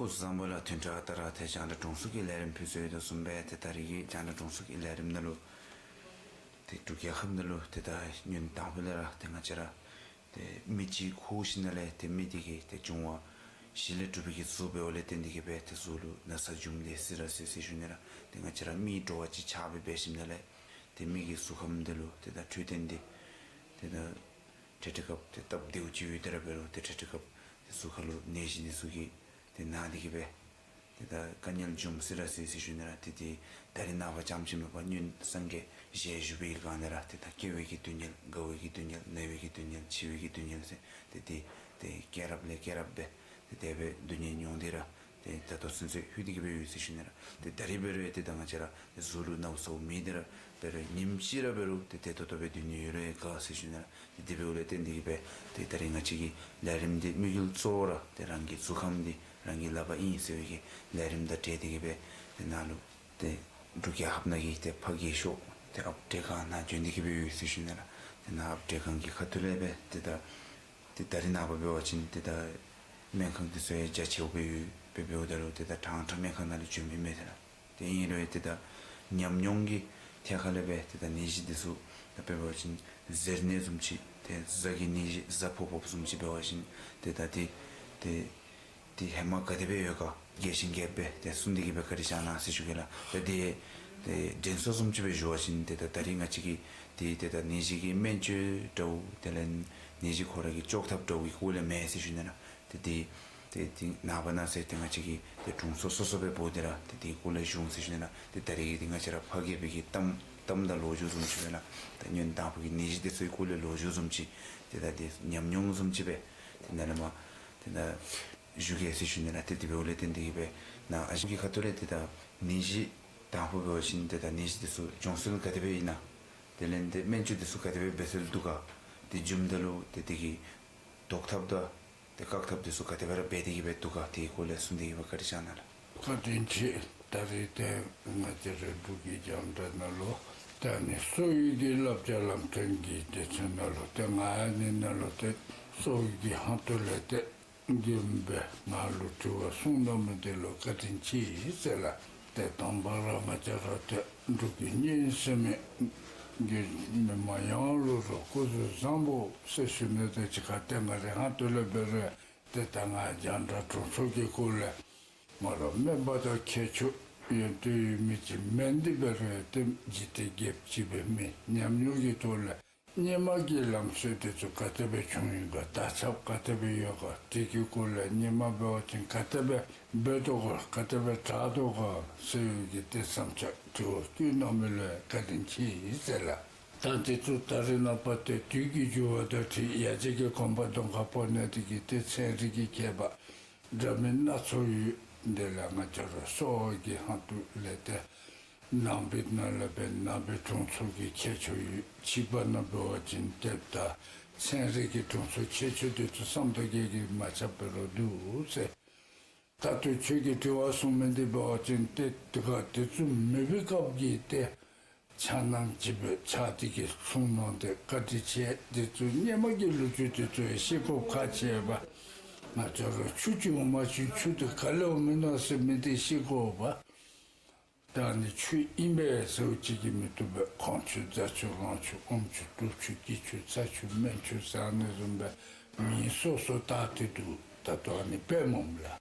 སྐུ་གཟུགས་བཟང་པོ་ལགས། བདུན་ཕྲག་ལྟར་ཏེ་རྒྱང་བསྒྲགས་དྲུང་འཚོ་གི་ལས་རིམ་ཕུལ་ཚུལ་དང་གསུམ་པའི་ཏེ་ད་རེས་ཀྱི་རྒྱང་བསྒྲགས་དྲུང་འཚོ་གི་ལས་རིམ་ནང་ལུ་ཏེ་འབྲུག་རྒྱལ་ཁབ་ནང་ལུ་ཏེ་ད་ཉིནམ་དང་པོ་ལས་ར་ཏེ་ང་བཅས་ར་ཏེ་མི་ཅིག་ཁུ་ཞིནམ་ལས་ཏེ་མི་དེ་གིས་ཏེ་འབྱུང་བ་བཞི་ལས་གྲུབ་པའི་གི་གཟུགས་འབདཝ་ལས་བརྟེན་ཏེ་གིས་སྦེ་ཏེ་གཟུགས་ལུ་ན་ཚ་འབྱུངམ་དེ་སི་ར་སི་སི་ཞུ་ནི་ར་ཏེ་ང་བཅས་ར་མི་འདྲོག་པ་ཅིག་ཆགས་སྦེ་འབད་ཞིནམ་ལས་ཏེ་མི་གི་གཟུགས་ཁམས་དེ་ལུ་ཏེ་ད་འཕྲོད་བསྟེན་འདི་ཏེ་ད་འཕྲལ་འཕྲལ་སྐབས་ཏེ་སྟབས་བདེཝ་ཅིག་ཡོད་དེ་ར་འབད་རུང་ཏེ་འཕྲལ་འཕྲལ་སྐབས་ཏེ་གཟུགས་ཁ་ལུ་ནད་གཞི་འདི་ཚུ་གིས་ཏེ་ན་སྟེ་གིས་སྦེ་ཏེ་ད་དཀའ་ངལ་འབྱུངམ་སི་ར་སི་སི་ཞུ་ནི་ར་ཏེ་ཏེ་ད་རིས་ནངས་པ་རྐྱངམ་ཅིག་མེན་པར་སྔོན་སངས་རྒྱས་ཞལ་བཞུགས་པའི་སྒང་ལས་ར་ཏེ་ད་སྐྱེ་བའི་གི་སྡུག་བསྔལ་དགའ་བའི་གི་སྡུག་བསྔལ་ན་བའི་གི་སྡུག་བསྔལ་འཆི་བའི་གི་སྡུག་བསྔལ་ཟེར་ཏེ་ཏེ་ཏེ་སྐྱེས་རབས་ལས་སྐྱེས་རབས་སྦེ་ཏེ་དེ་སྦེ་སྡུག་བསྔལ་མྱོང་སྟེ་ར་ཏེ་ད་ལྟོ་ཚུན་ཚོད་ལྷོད་དེ་གིས་སྦེ་ཡོད་ཟེར་ཞུ་ནི་ར། ཏེ་ད་རིས་འབད་རུང་ཏེ་ད་ང་བཅས་ར་ཏེ་གཟུགས་ལུ་ན་བ་ཚ་བ་མེད་དེ་ར་འབད་རུང་ཉིནམ་གཅིག་ར་འབད་རུང་ཏེ་ཏེ་ད་ལྟོ་སྦེ་སྡུག་བསྔལ་ཡོད་རུང་ཡང་དགའ་ཟེར་ཞུ་ནི་ར། ཏེ་དེ་འབདཝ་ལས་བརྟེན་ཏེ་གིས་སྦེ་ཏེ་ད་རིས་ང་བཅས་ཀྱི་ལས་རིམ་འདི་དམིགས་ཡུལ་གཙོ་བོ་ར་ཏེ་རང་གི་གཟུགས་ཁམས་འདི་རང་གི་ལག་པར་ཨིན་ཟེར་བའི་གི་ལས་རིམ་དང་འབྲེལ་ཏེ་གིས་སྦེ་ཏེ་ནཱ་ལུ་ཏེ་འབྲུག་རྒྱལ་ཁབ་ནང་གི་ཏེ་ཕ་རྒྱལ་ཤོག་ཏེ་ཨཔ་བཀྲས་ཁང་ནང་བྱོན་ཏེ་གིས་སྦེ་ཡོད་ཟེར་ཞུ་ནི་ར། ཏེ་ནཱ་ཨཔ་བཀྲས་ཁང་གི་ཁ་ཐུག་ལས་སྦེ་ཏེ་ད་ཏེ་ད་རིས་ནངས་པ་འབད་བ་ཅིན་ཏེ་ད་སྨན་ཁང་འདི་ཚུ་ཡང་རྒྱ་ཆེཝ་སྦེ་ཡོད། དཔེ་འབདཝ་ད་ལུ་ཏེ་ད་ཕྲང་ཕྲང་སྨན་ཁང་ནང་ལུ་བྱོནམ་ཨིན་མས་ཟེར་ར། ཏེ་ཨིན་རུང་ཏེ་ད་ཉམས་མྱོང་གི་ཐད་ཁ་ལས་སྦེ་ཏེ་ད་ནད་གཞི་འདི་ཚུ་ད་དཔེ་འབད་བ་ཅིན་གཟེར་ནད་བཟུམ་ཅིག་ཏེ་གཟའ་གི་ནད་གཞི་གཟའ་ཕོག་ཕོགཔ་བཟུམ་ཅིག་འབད་བ་ཅིན་ཏེ་ད་ཏེ་ཏེ་ཏེ་ཧེ་མ་ག་དེ་སྦེ་ཡོད་ག་རྒྱས་ཤིང་རྒྱསཔ་སྦེ་ཏེ་གསུངས་ཏེ་གིས་སྦེ་བཀའ་དྲིན་བསྐྱང་གནང་ཟེར་ཞུ་གེ་ལགས། ཏེ་ཏེ་ཏེ་དྲན་གསོ་བཟུམ་ཅིག་སྦེ་ཞུ་བ་ཅིན་ཏེ་ད་ད་རིས་ང་བཅས་ཀྱི་ཏེ་ཏེ་ད་ནད་གཞི་གི་སྨན་བཅོས་འདྲཝ་དེ་ལས་ནད་གཞི་ཁོ་ར་གི་བཅོས་ཐབས་འདྲཝ་གི་སྐོར་ལས་མེན་ཟེར་ཞུ་ནི་ར། ཏེ་ཏེ་ཏེ་ཏེ་ནངས་པ་གནངས་ཚེ་ཏེ་ང་བཅས་ཀྱི་ཏེ་དྲུང་འཚོ་སོ་སོ་སྦེ་འབོ་སྟེ་ར་ཏེ་དེའི་སྐོར་ལས་ཞུ་འོང་ཟེར་ཞུ་ནི་ར། ཏེ་ད་རིས་ཀྱི་ཏེ་ང་བཅས་ར་ཕ་རྒས་པའི་གི་གཏམ་གཏམ་དང་ལོ་རྒྱུས་བཟུམ་ཅིག་སྦེ་ལགས། ད་སྔོན་དང་ཕུ་གི་ནད་གཞི་འདི་ཚུ་གི་སྐོར་ལས་ལོ་རྒྱུས་བཟུམ་ཅིག་ཏེ་ད་ཏེ་ཉམས་མྱོང་བཟུམ་ཅིག་སྦེ་ཏེ་ནཱ་ལས་མར་ཏེ་ད་ཞུ་གེ་ཟེར་ཞུ་ནི་ར། ཏེ་དེ་འབདཝ་ལས་བརྟེན་ཏེ་གིས་སྦེ་ནཱ་ཨ་ཞེམ་གྱི་ཁ་ཐུག་ལས་ཏེ་ད་ནད་གཞི་དང་ཕུ་འབད་བ་ཅིན་ཏེ་ད་ནད་གཞི་འདི་ཚུ་འབྱུང་ཚུལ་ག་དེ་སྦེ་ཨིན་ན། དེ་ལས་ཏེ་སྨན་བཅོས་འདི་ཚུ་ག་དེ་སྦེ་འབད་སྲོལ་འདུག་ག། ཏེ་འབྱུངམ་ད་ལུ་ཏེ་དེ་གི་བཟློག་ཐབས་དང་ཏེ་བཀག་ཐབས་འདི་ཚུ་ག་དེ་སྦེ་ར་འབད་དེ་གིས་སྦེ་འདུག་ག། དེའི་སྐོར་ལས་གསུངས་ཏེ་གིས་སྦེ་བཀའ་དྲིན་བསྐྱང་གནང་ལགས། བཀའ་དྲིན་ཆེ། ད་རིས་ཏེ་ང་བཅས་རའི་འབྲུག་གི་རྒྱང་བསྒྲགས་ནང་ལུ་ད་ནི་གསོ་བའི་གི་བསླབ་བྱ་ལམ་སྟོན་གྱི་དུས་ཚོད་ནང་ལུ་ཏེ་ང་ཡང་ནི་ནཱ་ལུ་ཏེ་གསོ་བའི་གི་ཧོངས་ཏོ་ལས་ཏེ་མགྱོནམ་སྦེ་ང་ལུ་དྲི་བ་གསུང་གནང་མི་འདི་ལུ་བཀའ་དྲིན་ཆེ་ཟེར་ལགས། ཏེ་དང་པ་ར་ང་བཅས་ར་ཏེ་འབྲུག་གི་སྙན་གསན་མི་གི་མི་མང་ཡོངས་ལུ་ར་སྐུ་གཟུགས་བཟང་པོ་ཟེར་ཞུ་ནི་དང་གཅིག་ཁར་ཏེ་ང་རའི་ཧོངས་ཏོ་ལས་འབད་རུང་ཏེ་ད་ང་རྒྱང་བསྒྲགས་དྲུང་འཚོ་གི་སྐོར་ལས་ང་ར་སྨན་པ་དང་མཁས་མཆོག་ཡོན་ཏན་ཡོད་མི་ཅིག་མེན། དེ་འབད་རུང་ཏེ་འཇིག་རྟེན་རྒསཔ་ཅིག་སྦེ་མི་ཉམས་མྱོང་གི་ཐོག་ལས་སྔོན་མ་གི་ལམ་སྲོལ་དེ་ཚུ་ག་དེ་སྦེ་བྱུང་ཡི་ག། དར་ཁྱབ་ག་དེ་སྦེ་ཡོད་ག། དེ་གི་སྐོར་ལས་སྔོན་མ་འབད་བ་ཅིན་ག་དེ་སྦེ་འབད་དོ་ག། ག་དེ་སྦེ་དར་དོ་ག་ཟེར་བའི་གི་ཏེ་བསམ་འཆར་དྲི་བ་བཀོད་གནང་མི་ལུ་བཀའ་དྲིན་ཆེ་ཟེར་ལགས། ད་དེ་ཚུ་ད་རིས་ནངས་པ་ཏེ་དུས་ཀྱི་འགྱུར་བ་དང་འཁྲིལ་ཡར་རྒྱས་ཀྱི་གོམ་པ་གདོང་ཁར་སྤོ་ནི་དེ་གིས་ཏེ་ཚན་རིག་གི་མཁས་པ་འདྲ་མིན་སྣ་ཚོགས་ཡོད། དེ་ལས་ང་བཅས་ར་གསོ་བ་གི་ཧོངས་ཏོ་ལས་ཏེ་ནང་པའི་ནང་ལས་སྦེ་ནང་པའི་དྲུང་འཚོ་གི་མཁས་མཆོག་ཡོད། ཕྱི་པ་ནང་འབད་བ་ཅིན་ཏེ་ད་ཚན་རིག་གི་དྲུང་འཚོ་མཁས་མཆོག་དེ་ཚུ་བསམ་དང་རྒྱས་ཀྱི་མ་ཁྱབ་སྦེ་ར་འདུག་ཟེར། ད་ལྟོ་ཁྱོད་ཀྱིས་དྲི་བ་གསུངས་མི་འདི་འབད་བ་ཅིན་ཏེ་དེ་ཁར་དེ་ཚུ་མེད་པའི་སྐབས་ཀྱི་ཏེ་འཆར་སྣང་ཅིག་སྦེ་འཆར་ཏེ་གིས་གསུངས་གནང་སྟེ་བཀའ་དྲིན་ཆེ། དེ་ཚུ་སྔོན་མ་གི་ལོ་རྒྱུས་དེ་ཚུ་ཡང་ཤེས་དགོཔ་ཁག་ཆེ་བས། ང་བཅས་ར་ཆོས་ཅིག་འོང་པ་ཅིན་ཆོས་དེ་ག་ལས་འོང་མི་ནོ་ཟེར་མི་འདི་ཤེས་དགོ་པས། ད་ནི་ཆོས་ཨིན་པས་ཟེརཝ་ཅིག་གིས་མི་བཏུབ་པས། གོང་ཆོས་རྫ་ཆོས་རང་ཆོས་ཨོམ་ཆོས་དྲུག་ཆོས་དཀྱིལ་ཆོས་རྩ་ཆོས་སྨན་ཆོས་ཟེར་ཨ་ནི་བཟུམ་སྦེ་མིང་སོ་སོ་བཏགས་ཏེ་འདུག། ད་ལྟོ་ཨ་ནི་དཔེ་སྨོ་ལགས།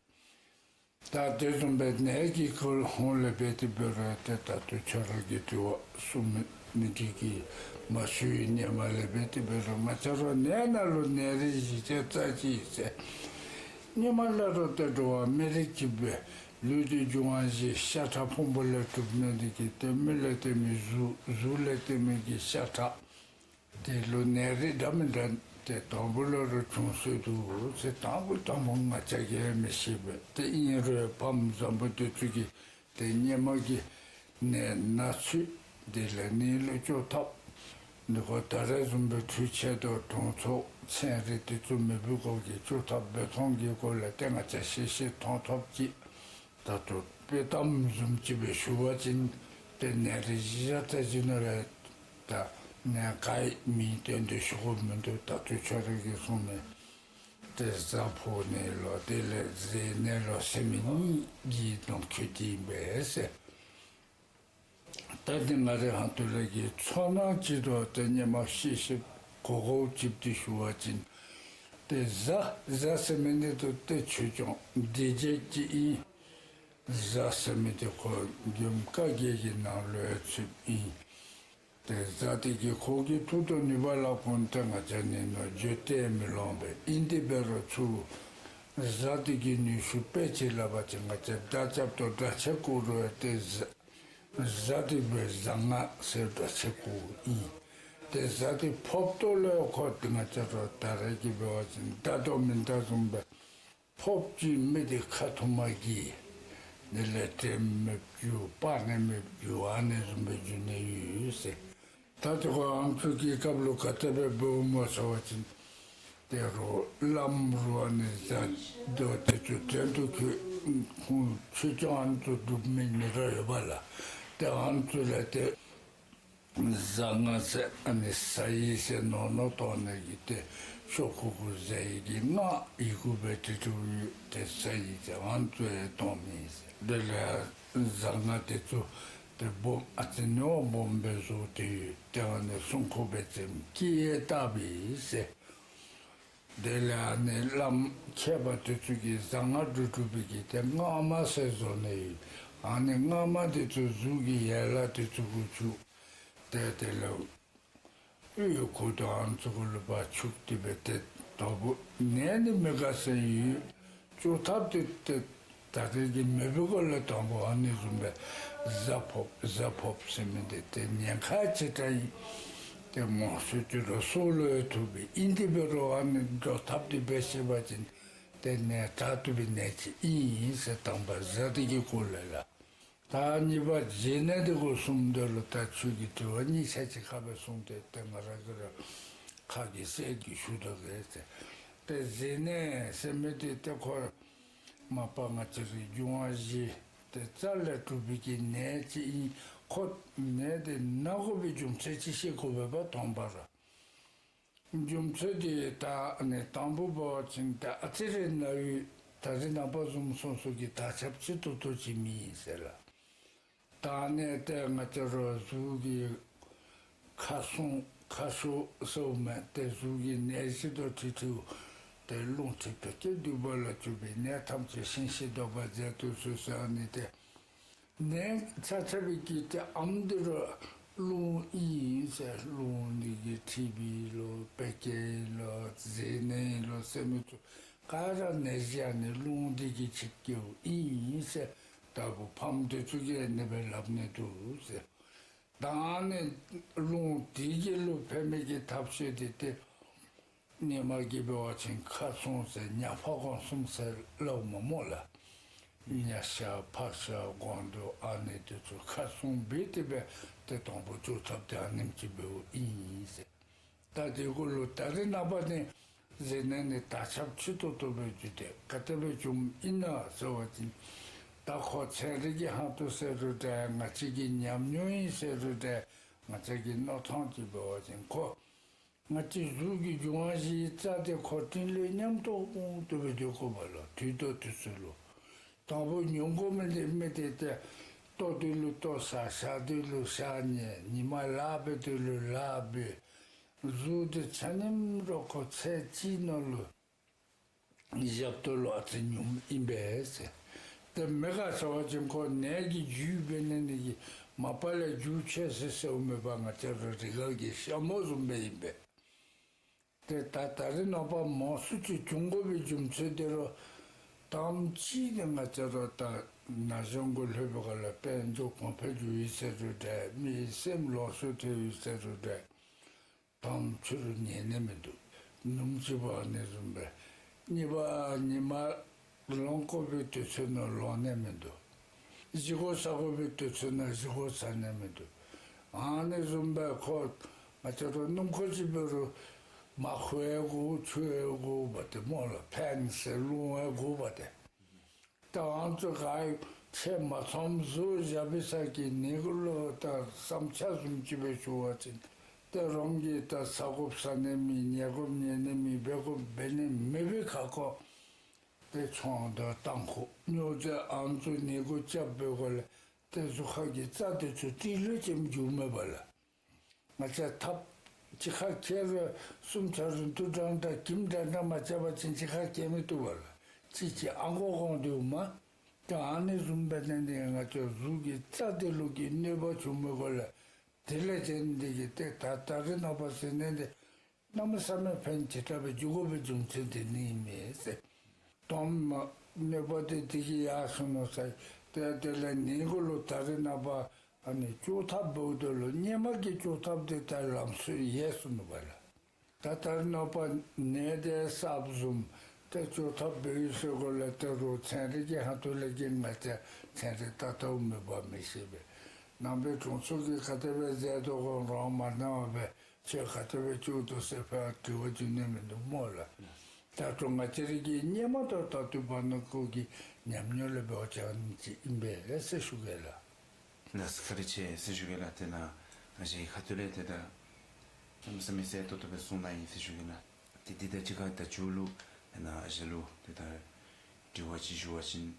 ད་དེ་བཟུམ་སྦེ་ནད་ཀྱི་སྐོར་ཧོངས་ལས་འབད་དེ་འབད་རུང་ཏེ་ད་ལྟོ་ཁྱོད་ར་གིས་དྲི་བ་གསུངས་མི་འདི་གིས་མ་ཞུ་བའི་སྔོན་མ་ལས་འབད་དེ་འབད་རུང་ང་བཅས་ར་ནད་ནང་ལུ་ནད་རིགས་བཞི་ཅན་རྩ་གཅིག་ཟེར། སྔོན་མ་ལས་ར་ཏེ་འགྲོ་བ་མི་རིགས་ཀྱི་སྦེ་ལུས་འདི་འབྱུང་བ་བཞི་ཤ་ཁྲག་ཕུང་པོ་ལས་གྲུབ་ནི་འདི་གིས་ཏེ་མི་ལས་ཏེ་མི་གཟུགས། གཟུགས་ལས་ཏེ་མི་གི་ཤ་ཁྲག། དེ་ལུ་ནད་རིགས་འདྲ་མི་འདྲ་ཏེ་དང་པོ་ལས་ར་བྱུང་སྲོལ་འདུག་ཟེར། དང་པོ་དང་པོ་ང་བཅས་ཀྱིས་མི་ཤེས་པས། ཏེ་ཨིན་རུང་ཕམ་བཟང་པོ་དེ་ཚུ་གིས་ཏེ་སྔོན་མ་གི་ནད་ན་ཚོད་དེ་ལས་ནད་ལུ་བཅོས་ཐབས་འདི་ཁོ་ད་རེས་བཟུམ་སྦེ་འཕྲུལ་ཆས་དང་དྲུང་འཚོ་ཚན་རིག་དེ་ཚུ་མེད་པའི་སྐབས་ཀྱི་བཅོས་ཐབས་འབད་ཐངས་ཀྱི་སྐོར་ལས་ཏེ་ང་བཅས་ཤེས་ཤེས་མཐོང་ཐོབ་ཅིག་ད་ལྟོ་དཔྱེ་གཏམ་བཟུམ་ཅིག་སྦེ་ཞུ་བ་ཅིན་ཏེ་ནད་རིགས་བཞི་ཆ་ཅིག་ནང་ལས་ད་ནད་ག་ཡི་མིང་བཏོན་ཏེ་ཞུ་དགོཔ་མིན་འདུག། ད་ལྟོ་ཁྱོད་ར་གིས་གསུངས་མི་ཏེ་གཟའ་ཕོག་ནད་ལོ་དེ་ལས་མཛེ་ནད་ལོ་ཟེར་མི་གཉིས་ཀྱི་ནང་འཁོད་དེ་ཨིན་པས་ཟེར། ད་འདི་ང་རའི་ཧོངས་ལས་ཀྱི་ཚོར་སྣང་ཅིག་དང་ཏེ་སྔོན་མ་ཤེས་ཤེསཔ་གོ་གོཝ་ཅིག་ཏེ་ཞུ་བ་ཅིན་ཏེ་གཟའ་གཟའ་ཟེར་མི་འདི་ཏེ་ཆོས་སྐྱོང་སྡེ་བརྒྱད་ཀྱི་ཨིན། གཟའ་ཟེར་མི་འདི་ཁོ་མགྱོནམ་བཀའ་བརྒྱད་ཀྱི་ནང་ལུ་ཚུདཔ་ཨིན། ཏེ་གཟའ་འདི་གིས་ཁོ་གི་མཐུ་དང་ནུས་པ་ལ་བརྟེན་ཏེ་ང་བཅས་ནི་ནོར་བརྗོད་གཏན་མི་ལོངས་པས། ཨིན་དེ་འབད་རུང་ཚུར་གཟའ་འདི་གི་ནུས་ཤུགས་དཔེ་ཅིག་སླབ་པ་ཅིན་ང་བཅས་མདའ་རྐྱབ་དང་སྒྲ་ཆེན་བཀོད་རུང་ཏེ་གཟའ་གཟའ་འདི་སྦེ་གཟའ་ལྔ་ཟེར་སྒྲ་ཆེན་བཀོདཔ་ཨིན། ཏེ་གཟའ་འདི་ཕོགཔ་ད་ལུ་ཁོ་འདི་ང་བཅས་ར་ད་རེས་ཀྱི་འབད་བ་ཅིན་མདའ་དང་མེ་མདའ་བཟུམ་སྦེ་ཕོགཔ་ཅིག་མི་འདི་ཁ་ཐུམ་མ་གི་དེ་ལས་དྲནམ་མེདཔ་འགྱུར་སྤར་ནི་མེདཔ་འགྱུར་ཨ་ནི་བཟུམ་སྦེ་འགྱུར་ནི་ཡོད་ཟེར། ད་ཏེ་ཁོ་ཨམ་སྲུ་གི་སྐབས་ལུ་ག་དེ་སྦེ་འབདཝ་སྨོ་ཟེར་བ་ཅིན་ཏེ་རོགས་བླམ་རོགས་ཨ་ནི་གཟའ་མདོ་དེ་ཚུ་བྲན་དུ་བཀོལ་ཁོང་ཆོས་སྐྱོང་ཨ་ནི་ཚུ་སྒྲུབ་མི་མི་ར་ཡོད་པ་ལགས། ཏེ་ཨ་ནི་ཚུ་ལས་ཏེ་གཟའ་ལྔ་ཟེར་ཨ་ནི་གཟའ་ཡི་ཟེར་ནོར་ནོར་གཏོང་ནི་གི་ཏེ་ཤོག་ཁུ་གུ་གཟའ་ཡི་གི་ལྔ་ཡི་གུ་སྦེ་བྲི་བྲིཝ་ཡོད། ཏེ་གཟའ་ཡི་ཟེར་ཨ་ནི་ཚུ་ཡང་གཏོང་མི་ཟེར། དེ་ལས་གཟའ་ལྔ་དེ་ཚུ་ཏེ་སྦོམ་ཨ་ཙི་ནོར་སྦོམ་སྦེ་བཟོ་སྟེ་ཡོད། ཏེ་ཨ་ནི་སྲུང་འཁོར་སྦེ་བརྩེགས་སྐེ་ཡང་བཏགས་པས་ཟེར། དེ་ལས་ཨ་ནི་བླམ་མཁས་པ་དེ་ཚུ་གིས་གཟའ་ལྔ་འབྲུག་སྒྲུབ་པའི་གི་ཏེ་སྔགས་མ་ཟེར་བཟོ་ནི་ཡོད། ཨ་ནི་སྔགས་མ་དེ་ཚུ་གཟུགས་ཀྱི་ཡན་ལག་དེ་ཚུ་གུ་བྱུག། ཏེ་དེ་ལས་དབུའི་གུ་དང་ཨ་ནི་ཚུ་གུ་ལུ་ཕར་བྱུགས་ཏེ་སྦེ་ཏེ་དོ་པོ་ནད་ནི་མི་དགའ་ཟེར་ཡོད། བཅོས་ཐབས་དེ་ཏེ་ད་རེས་ཀྱི་མེད་པའི་སྐོར་ལས་དང་པོ་ཨ་ནི་བཟུམ་སྦེ་གཟའ་ཕོགཔ་གཟའ་ཕོགཔ་ཟེར་མི་འདི་ཏེ་ཉེན་ཁ་ཆེ་དྲགས་ཨིན། ཏེ་མང་སུ་ཅིག་ར་སྲོག་ལུ་ཐུག་པས། ཨིན་དེ་འབད་རུང་ཨ་ནི་བཅོས་ཐབས་འདི་འབད་ཤེས་པ་ཅིན་ཏེ་ནད་དྲག་བཏུབ་པའི་ནད་ཅིག་ཨིན་ཟེར། དང་པ་གཟའ་འདི་གི་སྐོར་ལས་ལགས། ད་གཉིས་པ་མཛེ་ནད་འདི་གུ་གསུངམ་ད་ལུ་ད་ཁྱོད་ཀྱིས་དྲི་བ་གཉིས་ཆ་གཅིག་ཁར་སྦེ་གསུངས་ཏེ་ཏེ་ང་ར་གིས་ར་ཁ་གིས་བསལ་ཏེ་ཞུ་དོ་གེ་ཟེར། ཏེ་མཛེ་ནད་ཟེར་མི་འདི་ཏེ་ཁོ་མ་པ་ང་བཅས་རའི་འབྱུང་བ་བཞི་ཏེ་རྩ་ལས་གྲུབ་པའི་གི་ནད་ཅིག་ཨིན། ཁོ་ནད་འདི་ན་དགོ་པའི་རྒྱུ་མཚན་ཅིག་ཤེས་དགོ་པས་པ། དང་པ་ར་རྒྱུ་མཚན་འདི་ད་ནི་དང་པོ་འབད་བ་ཅིན་ད་ཨ་ཙི་རེ་ན་ཡོད། ད་རེས་ནངས་པ་བཟུམ་སོང་སོང་གི་དར་ཁྱབ་ཆེ་ཏོག་ཏོ་ཅིག་མེད་ཟེར་ལགས། ད་ནི་ཏེ་ང་བཅས་ར་གཟུགས་ཀྱི་ཁ་སྲུང་ཁ་ཤོག་ཟེརཝ་མས། ཏེ་གཟུགས་ཀྱི་ནད་གཞི་དང་འཁྲིལ་འཁྲིལཝ་ཏེ་རླུང་མཁྲིས་བད་ཀན་འདུས་པ་ལ་གྱུར་པའི་ནད་ཐམས་ཅད་ཞིང་ཞིང་བཟློག་པར་མཛད་དུ་གསོལ་ཟེར། ཨ་ནི་ཏེ་ནད་ཆ་ཁྱབ་ཀྱི་ཏེ་ཨམ་འདི་ར་རླུང་ཨིན་ཟེར། རླུང་འདི་གིས་མཁྲིས་པའི་ལོ་བད་ཀན་ལོ་མཛེ་ནད་ལོ་ཟེར་མི་ཚུ་ག་ར་ནད་གཞི་ཨ་ནི་རླུང་འདི་གིས་ཆིབས་བསྐྱལཝ་ཨིན་ཟེར། ད་བུ་ཕམ་དེ་ཚུ་གིས་ཨ་ནི་སྦེ་སླབ་ནི་འདུག་ཟེར། ད་ཨ་ནི་རླུང་དེ་གི་ལུ་ཕན་མི་གི་ཐབས་ཤེས་འདི་ཏེ་སྔོན་མ་གི་འབད་བ་ཅིན་ཁ་སྲུང་ཟེར་ཉ་ཕག་སྒོང་གསུམ་ཟེར་སླབ་མས་སྨོ་ལགས། ཉ་ཤ་ཕག་ཤ་སྒོང་རྡོག་ཨ་ནི་དེ་ཚུ་ཁ་སྲུང་འབད་དེ་སྦེ་ཏེ་དང་པོ་བཅོས་ཐབས་དེ་ཨ་ནེམ་ཅིག་འབདཝ་ཨིན་ཟེར། ད་དེ་གུ་ལུ་ད་རེས་ནངས་པ་ནི་མཛེ་ནད་ནི་དར་ཁྱབ་ཆེ་ཏོག་ཏོ་སྦེ་གྱུར་ཏེ་ག་དེ་སྦེ་བྱུངམ་ཨིན་ན་ཟེར་བ་ཅིན་ད་ཁོ་ཚན་རིག་གི་ཧོངས་ལུ་ཟེར་རུང་འདྲ་ང་བཅས་ཀྱི་ཉམས་མྱོང་ཨིན་ཟེར་རུང་འདྲ་ང་བཅས་ཀྱི་མནོ་ཐངས་ཅིག་འབད་བ་ཅིན་ཁོ་ང་བཅས་གཟུགས་ཀྱི་འབྱུང་བ་བཞིའི་རྩ་འདི་ཁོ་སྤྲིན་ལས་ཉམས་ཏོག་ཏོ་སྦེ་སྡོད་དགོ་པས་ལགས། དུས་དང་དུས་སུ་ལུ་དང་པོ་ཉོ་དགོ་མི་འདི་མི་འདི་ཏེ་ལྟོ་དུས་ལུ་ལྟོ་ཟ། ཞག་དུས་ལུ་ཞག་ཉལ། ཉི་མ་ལཱ་འབད་དུས་ལུ་ལཱ་འབད། གཟུགས་འདི་ཆ་མཉམ་ར་ཁོ་ཚད་ཅིག་ནང་ལུ་བཞགཔ་ད་ལུ་ཨ་ཙི་ཉུངམ་ཨིན་པས་ཟེར། ཏེ་མི་ག་ཟེར་བ་ཅིན་ཁོ་ནད་ཀྱི་རྒྱུ་འབད་ནི་ནི་གི་མ་པ་ལས་རྒྱུ་ཆད་ཟེར་ཟེརཝ་མེད་པར་ང་བཅས་ར་རི་ག་གི་ཤ་མོ་བཟུམ་སྦེ་ཨིན་པས། ཏེ་ད་ད་རེས་ནངས་པ་མང་སུ་ཅིག་བྱུང་དགོ་པའི་རྒྱུ་མཚན་འདི་ར་དང་པ་ཅིག་ནི་ང་བཅས་ར་ད་ན་གཞོན་གུ་ལྷོད་པའི་སྒང་ལས་དཔལ་འབྱོར་གོང་འཕེལ་འགྱོ་ཡི་ཟེར་རུང་འདྲ། མིའི་སེམས་ལོག་སུ་ཐལ་ཡི་ཟེར་རུང་འདྲ། དང་པ་ཕྱི་རུ་ཉལ་ནི་མིན་འདུག། ནུབ་མོ་གཅིག་པོ་ཨ་ནི་བཟུམ་སྦེ། གཉིས་པ་ཉི་མ་ལོང་དགོ་པའི་དུས་ཚོད་ནང་ལོང་ནི་མིན་འདུག། བཞེས་སྒོ་ཟ་དགོ་པའི་དུས་ཚོད་ནང་བཞེས་སྒོ་ཟ་ནི་མིན་འདུག། ཨ་ནི་བཟུམ་སྦེ་ཁོ་ང་བཅས་ར་སྣུམ་འཁོར་ཅིག་འབད་རུང་མར་ཧུ་ཡང་དགོ་ཆུ་ཡང་དགོ་པ་དེ་སྨོ་ལགས། ཕནམ་ཟེར་རླུང་ཡང་དགོ་པ་དེ། ད་ཨ་ནི་ཚུ་ག་ཡང་ཆེ་མ་ཚངམ་བཟོ་བཞག་པའི་ས་གི་ནི་གུ་ལུ་ད་བསམ་འཆར་བཟུམ་ཅིག་སྦེ་ཞུ་བ་ཅིན་ཏེ་རང་གིས་ད་ཟ་དགོཔ་ཟ་ནི་མེད། ཉལ་དགོཔ་ཉལ་ནི་མེད། འབད་དགོཔ་འབད་ནི་མེད་པའི་ཁར་ཁོ་ཏེ་ཆང་དང་ཏམ་ཁུ་སྨྱོ་རྫས་ཨ་ནི་ཚུ་ནི་གུ་རྐྱབ་པའི་སྒོ་ལས་ཏེ་གཟུགས་ཁ་གི་རྩ་དེ་ཚུ་ཏི་ལོ་ཅན་འགྱུརཝ་མས་པ་ལགས། ང་བཅས་ཐགཔ་གཅིག་ཁར་བཀལ་རུང་གསུམ་ཆ་རུང་དུམ་གྲངས་དང་གྱིབ་འདྲ་འདྲ་མ་རྐྱབ་པ་ཅིན་གཅིག་ཁར་བཀལ་མི་བཏུབ་པ་ལགས། གཅིག་གིས་ཨ་གོ་གོ་འདུག་མས། ཏེ་ཨ་ནི་བཟུམ་སྦེ་ནི་འདི་ང་བཅས་གཟུགས་ཀྱི་རྩ་དེ་ལུ་གི་གནོད་པ་བྱུང་མི་སྒོ་ལས་དེ་ལས་ཅན་འདི་གིས་ཏེ་ད་ད་རེས་ནངས་པ་ཟེར་ནི་འདི་གནམ་མེད་ས་མེད་ཕན་ཇི་ལྟ་བའི་འགྱོ་དགོ་པའི་རྒྱུ་མཚན་དེ་ནི་ཨིན་མས་ཟེར། དོམ་མ་གནོད་པ་དེ་དེ་གིས་ཡར་སོང་ནུག་ཟེར། ཏེ་དེ་ལས་ནི་གུ་ལུ་ད་རེས་ནངས་པ་ཨ་ནི་བཅོས་ཐབས་འབདཝ་ད་ལུ་གཉེར་མ་གི་བཅོས་ཐབས་དེ་ད་ལམ་སྲོལ་ཡལ་སོ་ནུག་པ་ལགས། ད་ད་རེས་ནངས་པ་ནད་དེ་གསརཔ་བཟུམ་ཏེ་བཅོས་ཐབས་འབད་ཡི་ཟེར་སྒོ་ལས་ཏེ་རོགས་ཚན་རིག་གི་ཧོངས་ལས་ཀྱི་ང་བཅས་ཚན་རིག་ལྟ་ལྟཝ་མེད་པ་མི་ཤེས་པས། ནང་པའི་དྲུང་འཚོ་གིས་ག་དེ་སྦེ་མཛད་དོ་གོ་རང་མ་གནང་བས། ཁྱོད་ག་དེ་སྦེ་བཅོས་དོ་ཟེར་ཕར་དྲི་བ་བྱིན་ནི་མིན་འདུག་སྨོ་ལགས། ད་དྲུང་ང་བཅས་ར་གི་གཉེར་མ་དང་ད་ལྟོ་བར་ན་ཁོ་གི་ཉམས་མྱོང་ལས་འབད་བ་ཅིན་ཅིག་ཨིན་པས་ཟེར་ཞུ་གེ་ལགས། ལགས་སོ། བཀའ་དྲིན་ཆེ་ཟེར་ཞུ་གེ་ལགས། དེ་ལས་ང་བཅས་ཁ་ཐུག་ལས་ཏེ་ད་གནམ་མེད་ས་མེད་གསལ་ཏོག་ཏོ་སྦེ་གསུངས་གནང་ཡི་ཟེར་ཞུ་གེ་ལགས། ཏེ་འདི་དང་གཅིག་ཁར་ད་མཇུག་ལུ་ཏེ་ནཱ་ང་བཅས་ལུ་ཏེ་ད་དྲི་བ་ཅིག་ཞུ་བ་ཅིན་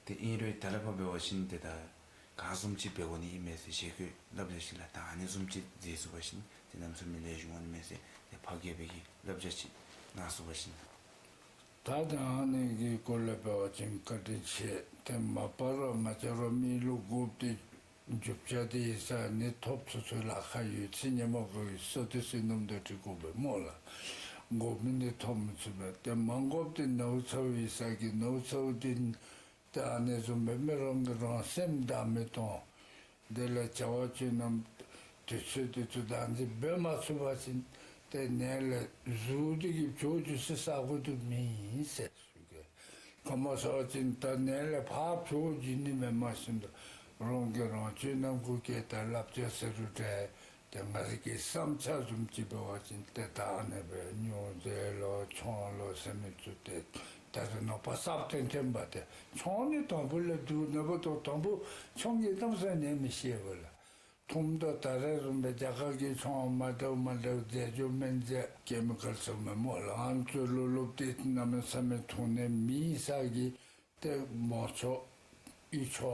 ཏེ་ཨིན་རུང་ད་ལས་ཕར་འབད་བ་ཅིན་ཏེ་ད་ག་བཟུམ་ཅིག་འབད་དགོ་ནི་ཨིན་མས་ཟེར་ཞལ་བཀོད་སླབ་བཞག་ཅི་ལགས། ད་ཨ་ནི་བཟུམ་ཅིག་མཛད་ཚུགས་པ་ཅིན་ཏེ་གནམ་མེད་ས་མེད་ལེགས་ཤོམ་འོང་ནི་མས་ཟེར་ཏེ་ཕ་རྒྱལ་བའི་གི་སླབ་བྱ་ཅིག་གནང་ཚུགས་པ་ཅིན། ད་ད་ཨ་ནི་གི་སྐོར་ལས་འབད་བ་ཅིན་བཀའ་དྲིན་ཆེ། ཏེ་མ་པ་ར་ང་བཅས་ར་མི་ལུ་དགོཔ་འདི་རྒྱུ་ཆ་འདི་ཡི་ས་ནི་ཐོབ་ཚུན་ཚོད་ལཱ་ཁག་ཡོད་ཚེ་ཉི་མ་གོ་ཡི་ས་དེ་སོ་ནམ་དང་འཁྲིལ་དགོ་པས་སྨོ་ལགས། དགོ་མི་འདི་ཐོབ་མི་ཚུགས་པས། ཏེ་མ་དགོཔ་འདི་ནཝ་ཚཝ་ཡི་ས་གི་ནཝ་ཚཝ་འདི་ཏེ་ཨ་ནི་བཟུམ་སྦེ་མི་རང་གིས་རང་སེམས་བདག་མི་གཏང་། དེ་ལས་བྱ་བ་སྤྱོད་ལམ་དུས་ཚོད་དུས་ཚོད་བདག་འཛིན་འབད་མ་ཚུགས་པ་ཅིན་ཏེ་ནད་ལས་གཟུགས་འདི་གིས་བྱོག་འགྱོ་ས་ས་གོ་དུ་མེད་ཟེར་ཞུ་གེ། ག་སྨོ་ཟེར་བ་ཅིན་ད་ནད་ལས་ཕར་བྱོག་འགྱོ་ནི་མེན་མ་ཤེས་ད་རང་གིས་རང་སྤྱོད་ལམ་གུ་སྐྱེལ་ད་བསླབ་བྱ་ཟེར་རུང་འདྲ། ཏེ་ང་རའི་གི་བསམ་འཆར་བཟུམ་ཅིག་འབད་བ་ཅིན་ཏེ་ད་ཨ་ནི་སྦེ་སྨྱོ་རྫས་ལོ་ཆང་ལོ་ཟེར་མི་ཚུ་ཏེ་ད་རེས་ནངས་པ་གསརཔ་ཐོན་ཐོནམ་ཏེ་ཆང་ནི་དང་ཕུ་ལས་སྡུག་ནི་འབདཝ་ད་དང་ཕུ་ཆང་གིས་གནམ་མེད་ས་མེད་ནད་མི་ཤེས་པས་ལགས། འཐུངམ་ད་ད་རེས་བཟུམ་སྦེ་རྒྱ་གར་གྱི་ཆང་མ་འདྲཝ་མ་འདྲཝ་རྫས་སྦྱོར་སྨན་རྫས་ཀེ་མི་ཀཱལ་ཚུ་མས་སྨོ་ལགས། ཨ་ནི་ཚུ་ལུ་ལུ་སྟེ་གནམ་མེད་ས་མེད་འཐུང་ནི་མེད་ས་གི་ཏེ་མོ་ཆོ་ཨི་ཆོ་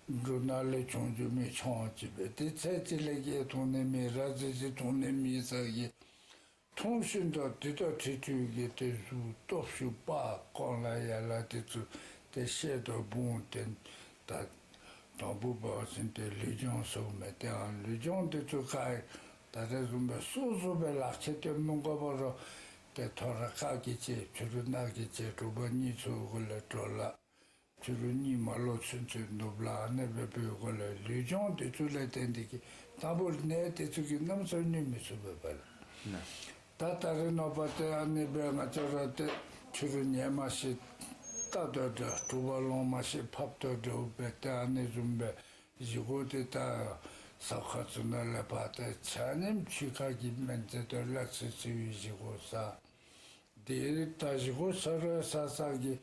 འབྲུ་ནང་ལས་བྱུང་བྱུང་མི་ཆང་ཅིག་སྦེ་ཏེ་ཚལ་ཅིག་ལས་ཀྱི་འཐུང་ནི་མེད། ར་ཙི་ཅིག་འཐུང་ནི་མེད་ས་གི་འཐུང་ཞིནམ་ད་དེ་དང་འཁྲིལ་འཁྲིལ་གྱི་ཏེ་གཟུགས་སྟོབས་ཤུགས་པ་རྐང་ལག་ཡ་ལ་དེ་ཚུ་ཏེ་ཤེད་དང་བུང་ཏེ་ད་དང་ཕུ་འབད་བ་ཅིན་ཏེ་ལུས་སྦྱོང་ཚུ་མས། ཏེ་ཨ་ལུས་སྦྱོང་དེ་ཚུ་ག་ཡི་ད་རེས་བཟུམ་སྦེ་སོ་སོ་སྦེ་ལག་ཁྱེར་སྟོན་མི་དགོ་པ་རུང་ཏེ་ཐོ་རངས་ཁ་གི་ཅིག་ཕྱི་རུ་ནང་གི་ཅིག་དྲོ་པ་གཉིད་ཚུགས་གུ་ལས་དྲོ་ལ། ཕྱི་རུ་གཉིད་མ་ལོག་ཚུན་ཚོད་ནུབ་ལ་ཨ་ནི་སྦེ་འབད་དགོ་ལགས། ལུས་སྦྱོང་དེ་ཚུ་ལས་བརྟེན་ཏེ་གིས་དང་ཕུ་ནད་དེ་ཚུ་གིས་གནམ་མེད་ས་མེད་མི་ཚུགས་པས་པ་ལགས། ད་ད་རེས་ནངས་པ་ཏེ་ཨ་ནི་སྦེ་ང་བཅས་ར་ཏེ་ཕྱི་རུ་ཉལ་མ་ཤེས་ལྟ་དོ་འདྲ་དྲོ་པ་ལོང་མ་ཤེས་ཕབ་དོ་འདྲཝ་སྦེ་ཏེ་ཨ་ནི་བཟུམ་སྦེ་བཞེས་སྒོ་དེ་ད་ཟབ་ཁ་ཚུ་ནང་ལས་ཕར་ཏེ་ཆ་མཉམ་ཕྱི་ཁ་གི་སྨན་རྫས་དང་གླ་ཆ་ཆེ་བའི་བཞེས་སྒོ་ཟ། དེ་ད་བཞེས་སྒོ་ཟ་རུང་ཟ་ས་གི་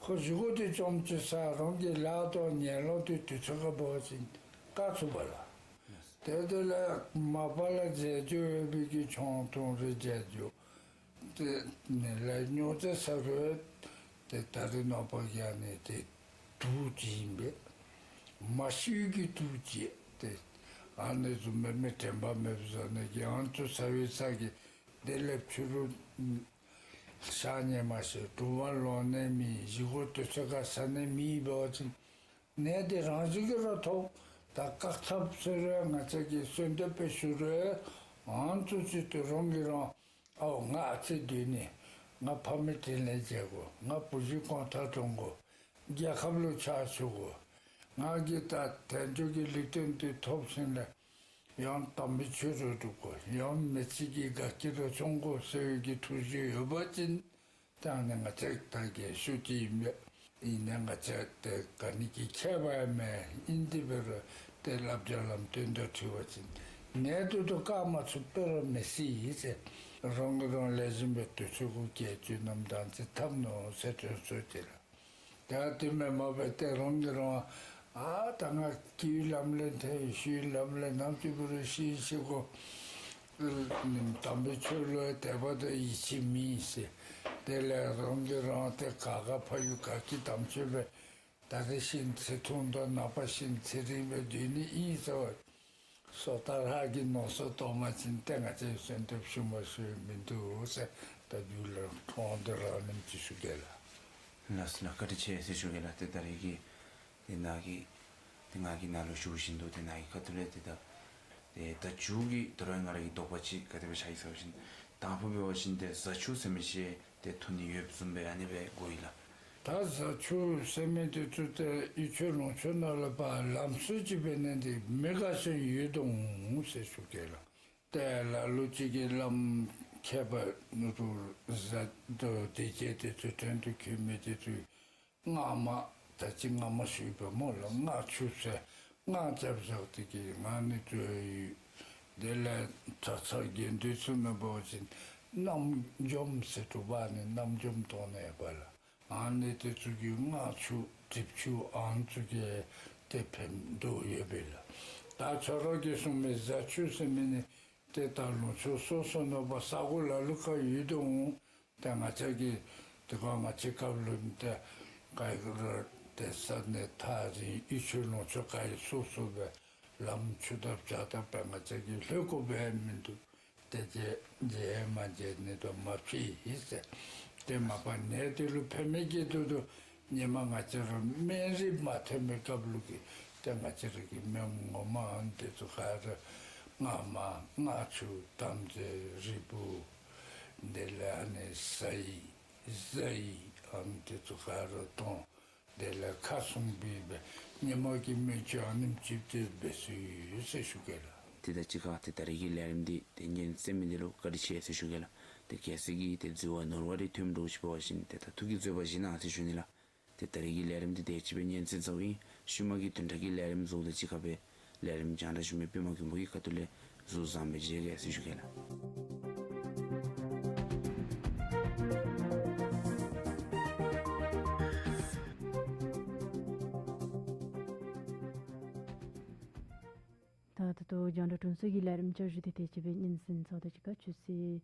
ཁོ་བཞེས་སྒོ་དེ་བཅོམ་ཅི་ཟེར་རང་གི་ལཱ་དང་ཉལ་ལོང་དེ་དུས་ཚོད་ཁར་འབད་བ་ཅིན་བཀག་ཚུགས་པས་ལགས། ཏེ་དེ་ལས་མ་པ་ལས་རྫས་སྦྱོར་ཡོད་པའི་གི་ཆང་འཐུང་རུང་རྫས་སྦྱོར། ཏེ་ནི་ལས་སྨྱོ་རྫས་ཟ་རུང་ཏེ་ད་རེས་ནངས་པ་གི་ཨ་ནི་དེ་དུག་ཅིག་ཨིན་པས། མ་ཤེས་ཀྱི་དུག་ཅིག་ཏེ་ཨ་ནི་བཟུམ་མའི་མི་དྲན་པ་མེདཔ་བཟོ་ནི་གི་ཨ་ནི་ཚུ་ཟ་བའི་ས་གི་དེ་ལས་ཕྱི་རུ་ཞག་ཉལ་མ་ཤེས་དྲོ་པ་ལོང་ནི་མེད་བཞེས་སྒོ་དུས་ཚོད་ཁར་ཟ་ནི་མེད་འབད་བ་ཅིན་ནད་དེ་རང་བཞིན་གྱིས་ར་ཐོབ། ད་བཀག་ཐབས་ཟེར་རུང་ང་བཅས་ཀྱིས་གསོལ་འདེབས་སྦེ་ཞུ་རུང་ཨ་ནི་ཚུ་ཅིག་ཏེ་རང་གིས་རང་ཨའོ་ང་ཨ་ཙི་སྡོད་ནི། ང་ཕ་མའི་དྲིན་ལན་འཇལ་དགོ། ང་བུ་གཞི་གོང་ཐག་གཏོང་དགོ། རྒྱལ་ཁབ་ལུ་ཕྱག་ཞུ་དགོ། ང་གིས་ད་དལ་འབྱོར་གྱི་ལུས་རྟེན་དེ་ཐོབ་ཞིནམ་ལས་ ཡང་དམ་པའི་ཆོས་ར་སྒྲུབ་དགོ། ཡང་མི་ཚེ་གི་དགའ་སྐྱིད་ར་འབྱུང་དགོ་ཟེར་བའི་གི་ཐུགས་བཞེད་ཡོད་པ་ཅིན་ད་ཨ་ནི་ང་བཅས་ད་རྒས་ཤོས་ཅིག་ཨིན་པས། ཨིན་ནའི་ང་བཅས་ཏེ་ག་ནི་གི་ཁྱད་པར་ཡང་མེད། ཨིན་ཏེ་འབད་རུང་ཏེ་བསླབ་བྱ་ལམ་སྟོན་དང་འཁྲིལ་བ་ཅིན་ནད་དུ་དུ་བཀག་མ་ཚུགས་པར་མི་སྲིད་ཟེར། རང་གིས་རང་ལེགས་ཤོམ་སྦེ་དུས་ཚོད་གུ་རྒྱལ་བཅུ་རྣམས་དང་ཅིག་འཐབ་ནུག་ཟེར་དོན་ཚུ་ཅིག་ལགས། ད་དེ་མེན་མ་པ་ཏེ་རང་གིས་རང་ཨ་ད་ང་སྐྱེ་བའི་ལམ་ལས་འཐེན་ཤི་བའི་ལམ་ལས་ནམ་ཅིག་འབད་རུང་ཤི་ཤི་དགོ། དམ་པའི་ཆོས་ལུ་དད་པ་དང་ཡིད་ཆེས་མེད་ཟེར། དེ་ལས་རང་གིས་རང་ཏེ་ག་ག་ཕ་ཡུལ་ག་གི་དམ་ཆོས་སྦེ་ད་རེས་ཤི་ཚེ་ཐུང་དང་ནངས་པ་ཤི་ཚེ་རིང་སྦེ་སྡོད་ནི་ཨིན་ཟེར་བ་སོ་ཐར་ཧ་གི་མནོ་བསམ་བཏང་བ་ཅིན་ཏེ་ང་བཅས་གསོལ་འདེབས་ཞུ་མ་ཞུ་མིན་འདུག་ཟེར། ད་རྒྱུད་ལ་ཐོག་འདི་ར་ཨ་ནེམ་ཅིག་ཞུ་གེ་ལགས། ལགས་སོ་ལགས། བཀའ་དྲིན་ཆེ་ཟེར་ཞུ་གེ་ལགས། ཏེ་ད་རེས་ཀྱི་ཏེ་ནཱ་གི་ཏེ་ང་གིས་ནཱ་ལུ་ཞུ་བཞིན་དུ་ཏེ་ནཱ་གི་ཁ་ཐུག་ལས་ཏེ་ད་ཏེ་ད་མཇུག་གི་ད་རུང་ང་ར་གི་དོགས་པ་ཅིག་ག་དེ་སྦེ་ཆགས་ཡི་ཟེར་བ་ཅིན་དང་ཕུ་འབད་བ་ཅིན་ཏེ་གཟའ་མཇུག་ཟེར་མི་ཅིག་ཏེ་ཐོན་ནི་ཡོདཔ་བཟུམ་སྦེ་ཨ་ནི་སྦེ་གོ་ཡི་ལགས། ད་གཟའ་མཇུག་ཟེར་མི་འདི་ཚུ་ཏེ་ཡུལ་ཆོས་ལུང་ཕྱོགས་ནང་ལུ་ཕར་ལམ་སྲོལ་ཅིག་འབད་ནི་འདི་མི་དགའ་མཁན་ཡོད་དོ་འོང་ཟེར་ཞུ་གེ་ལགས། ཏེ་ལ་ལུ་ཅིག་གིས་བླམ་མཁས་པ་ནུབ་རུ་གཟའ་དང་དེ་བཅས་ཏེ་ཚུ་དྲན་དུ་འཁོད་མི་འདི་ཚུ་སྔགས་མ་ད་ཅི་སྔ་མ་ཞུ་བ་སྨོ་ལགས། སྔགས་ཆུ་ཟེར་སྔགས་རྐྱབ་བཞག་སྟེ་གི་ང་ནི་ཚུ་ཡོད། དེ་ལས་གྲྭ་ཚང་དགེ་འདུན་ཚུ་ནང་འབད་བ་ཅིན་རྣམ་འཇོམས་ཟེར་དྲོ་པ་ནི་རྣམ་འཇོམས་གཏང་ནི་ཡོད་པ་ལགས། ཨ་ནི་འདི་ཚུ་གིས་སྔགས་ཆུ་གྲིབ་ཆུ་ཨ་ནི་ཚུ་གིས་ཏེ་ཕན་ཐོགས་ཡོད་པས་ལགས། ད་ཁྱོད་ར་གིས་གསུངས་མི་གཟའ་མཇུག་ཟེར་མི་ནི་ཏེ་ད་ལུང་ཕྱོགས་སོ་སོ་ནང་ཕར་ས་གོ་ལ་ལུ་ཁར་ཡོད་དོ་འོང་། ཏེ་ང་བཅས་ཀྱིས་དེ་ཁར་ང་བཅས་སྐབས་ལུ་ཏེ་ག་ར་ཏེ་ས་གནས་ཐག་རིང་ཡུལ་ཆོས་ལུང་ཕྱོགས་ག་ར་སོ་སོ་སྦེ་ལམ་ཆུ་དང་བྱ་དང་སྦེ་ང་བཅས་ཀྱིས་ལྷོད་དགོཔ་ཡང་མིན་འདུག། ཏེ་མཇལ་མཇལ་མ་མཇལ་ནི་དང་མ་ཕྱད་ཡི་ཟེར། ཏེ་མ་པ་ནད་དེ་ལུ་ཕན་མི་གི་དོན་དུ་ཧེ་མ་ང་བཅས་ར་སྨན་རིགས་མ་ཐོན་པའི་སྐབས་ལུ་གི་ཏེ་ང་བཅས་ར་གི་སྨན་ངོ་མ་ཨ་ནི་འདི་ཚུ་ག་ར་སྔགས་མ་སྔགས་ཆུ་དམ་རྫས་རིལ་བུ་དེ་ལས་ཨ་ནི་ཟ་ཡི་བཟའ་ཡི་ཨ་ནི་འདི་ཚུ་ག་ར་གཏང་། དེ་ལས་ཁ་སྲུང་འབད་བའི་ཧེ་མ་གི་སྨན་བཅོས་ཨ་ནེམ་ཅིག་ཏེ་འབད་སོ་ཡི་ཟེར་ཞུ་གེ་ལགས། ཏེ་ད་ཅི་ཁ་ཏེ་ད་རེས་ཀྱི་ལས་རིམ་འདི་ཏེ་ཉན་གསན་མི་འདི་ལུ་བཀའ་དྲིན་ཆེ་ཟེར་ཞུ་གེ་ལགས། ཏེ་གལ་སྲིད་ཀྱི་ཏེ་འཛོལ་བ་ནོར་བ་རེ་ཐོནམ་འདྲཝ་ཅིག་འབད་བ་ཅིན་ཏེ་ད་ཐུགས་ཀྱིས་བཟོད་པ་བཞེས་གནང་ཟེར་ཞུ་ནི་ལགས། ཏེ་ད་རེས་ཀྱི་ལས་རིམ་འདི་དེ་ཅིག་སྦེ་ཉན་གསན་ཚརཝ་ཨིན། ཤུལ་མ་གི་བདུན་ཕྲག་གི་ལས་རིམ་གཟུགས་དང་གཅིག་ཁར་སྦེ་ལས་རིམ་རྒྱང་བསྒྲགས་ཞུ་མི་པདྨ་མགོན་པོ་གི་ཁ་ཐུག་ལས་གཟུགས་བཟང་སྦེ་མཇལ་གེ་ཟེར་ཞུ་གེ་ལགས། ད་ད་ལྟོ་རྒྱང་བསྒྲགས་དྲུང་འཚོ་གི་ལས་རིམ་བསྐྱར་ཞུ་འདི་དེ་ཅིག་སྦེ་ཉན་གསན་ཚརཝ་དང་གཅིག་ཁར་ཆུ་ཚོད་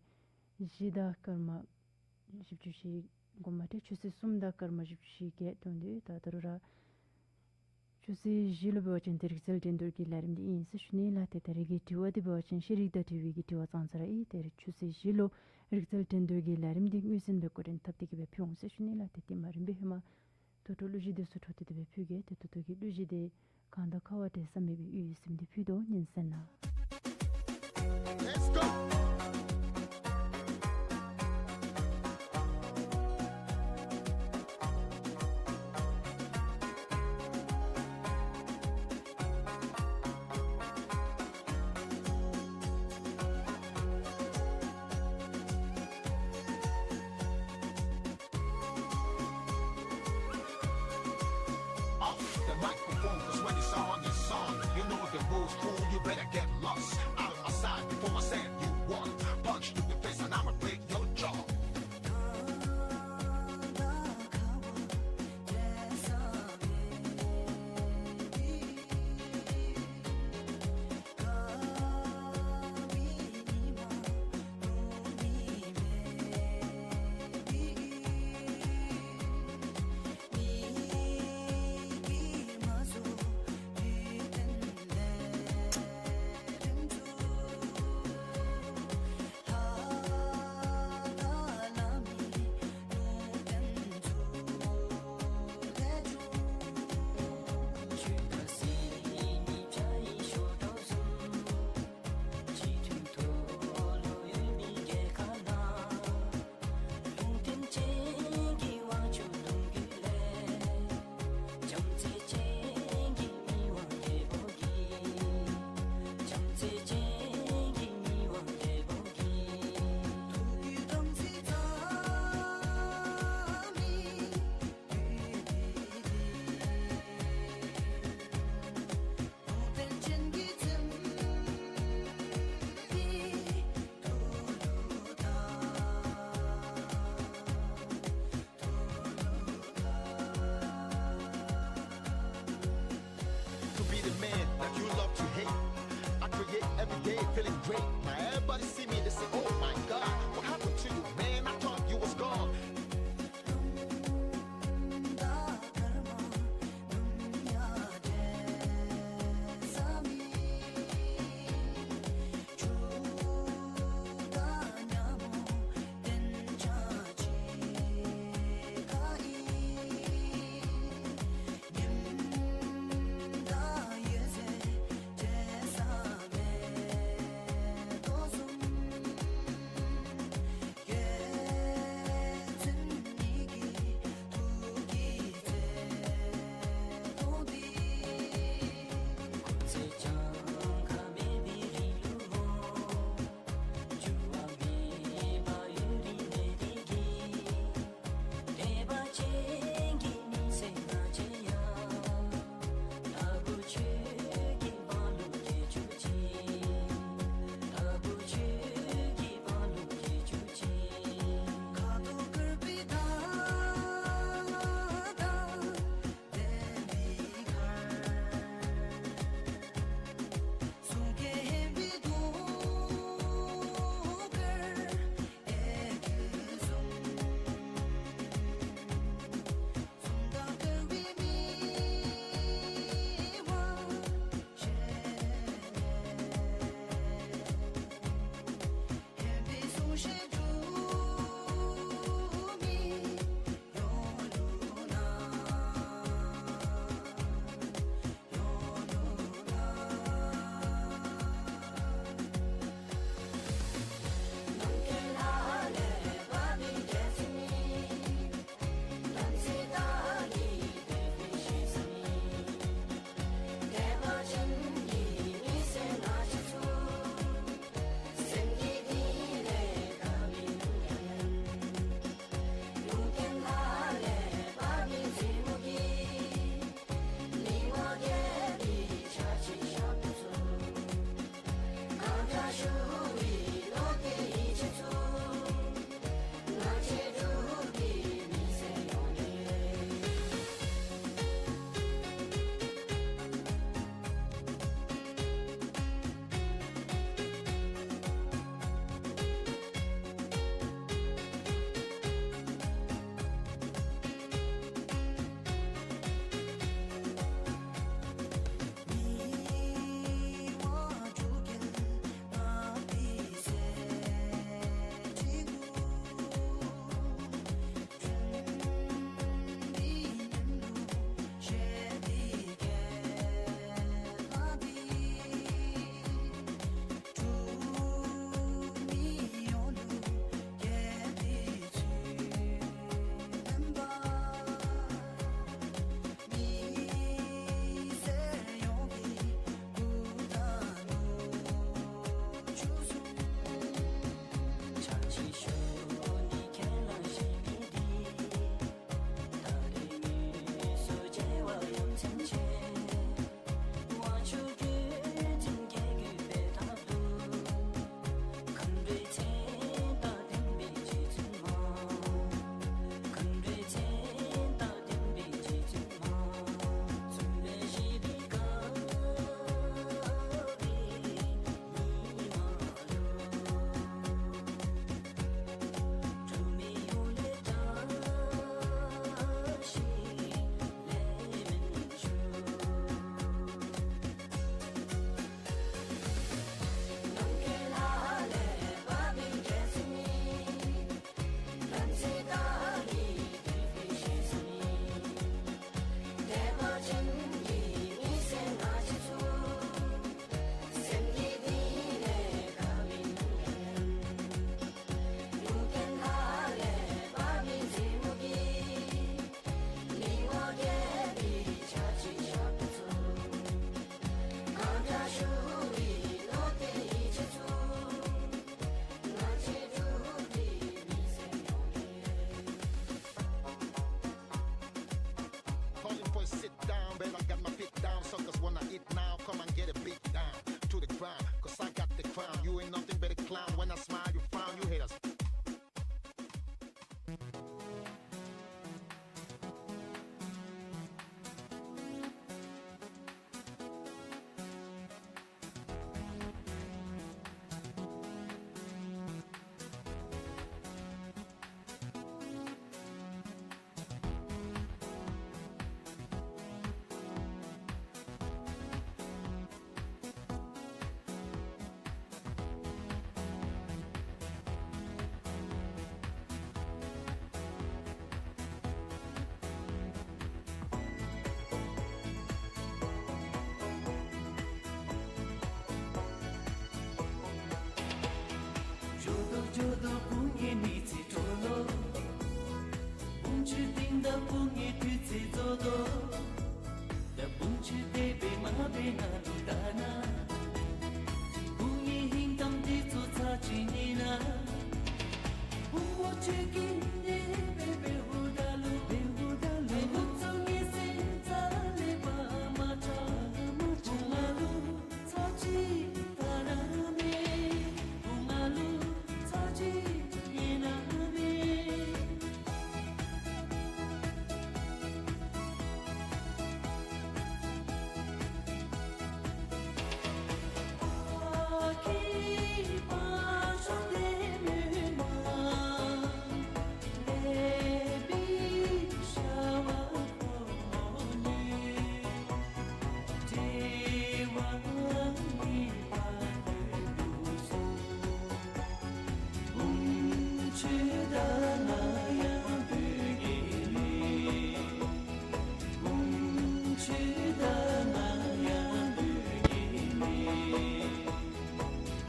བཞི་དང་སྐར་མ་བཞི་བཅུ་ཞེ་དགུ་མ་ཏེ་ཆུ་ཚོད་གསུམ་དང་སྐར་མ་བཞི་བཅུ་ཞེ་བརྒྱད་ཐོན་ཏེ་ད་ད་རུང་ར་ཆུ་ཚོད་བཞི་ལུ་འབད་བ་ཅིན་ཏེ་རིག་རྩལ་འགྲན་བསྡུར་གྱི་ལས་རིམ་འདི་ཨིན་ཟེར་ཞུ་ནི་ལགས། ཏེ་ད་རེས་ཀྱི་དྲི་བ་འདི་འབད་བ་ཅིན་ཤེས་རིག་དང་འབྲེལ་བའི་གི་དྲི་བ་ཙང་ཙ་ར་ཨིན། ཏེ་ཆུ་ཚོད་བཞི་ལུ་རིག་རྩལ་འགྲན་བསྡུར་གྱི་ལས་རིམ་འདི་མངོན་གསལ་སྦེ་འགོ་འདྲེན་འཐབ་སྟེ་གི་སྦེ་ཕུལ་འོང་ཟེར་ཞུ་ནི་ལགས། ཏེ་དེ་མ་རིམ་པའི་ཧེ་མ་ད་ལྟོ་གླུ་གཞས་འདི་ཚུ་འཕྲོ་མཐུད་དེ་སྦེ་ཕུལ་གེ། ཏེ་ད་ལྟོ་གི་གླུ་གཞས་འདི་གང་དང་ཁ་བ་འབྲལ་ས་མེད་པའི་དབུགས་ཡོད་ཟེར་མི་འདི་ཕུལ་དོ། ཉན་གསན་གནང་། Let's go! Off the microphone, 'cause when the song is on, you know the rules, fool, you better get lost. Out of my sight before I said you won. Now everybody see me, they say, "Oh my God, what happened to you, man? I thought you was gone."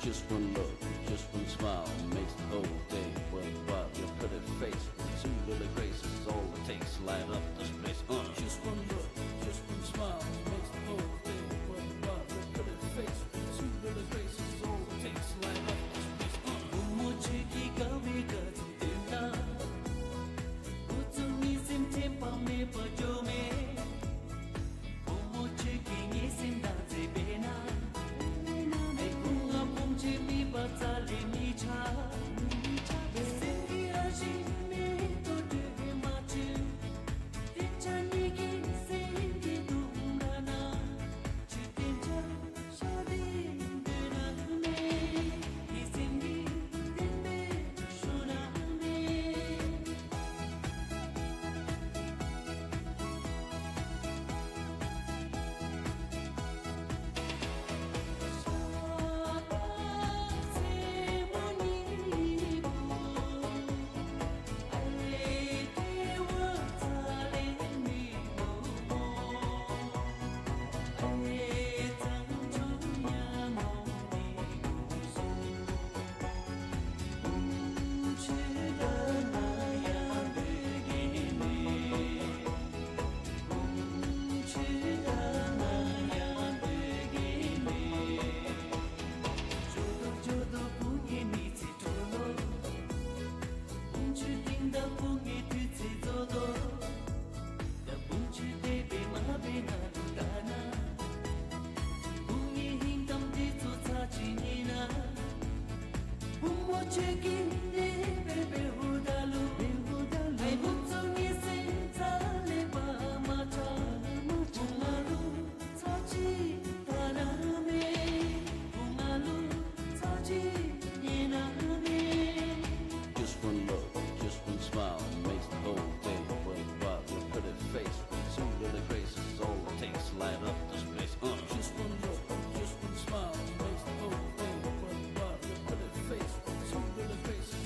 Just one look, just one smile makes the whole day worthwhile. Your pretty face with two little graces, all it takes, light up this place. Uh. Just one look, just one smile makes the whole day worthwhile. Your pretty face with two little graces, all it takes, light up this place. Uh. Just one look, just one smile makes the whole day worthwhile. Your pretty face with two little graces, all it takes, light up this place. Uh. Just one look, just one smile makes the whole day worthwhile. Your pretty face with two little graces.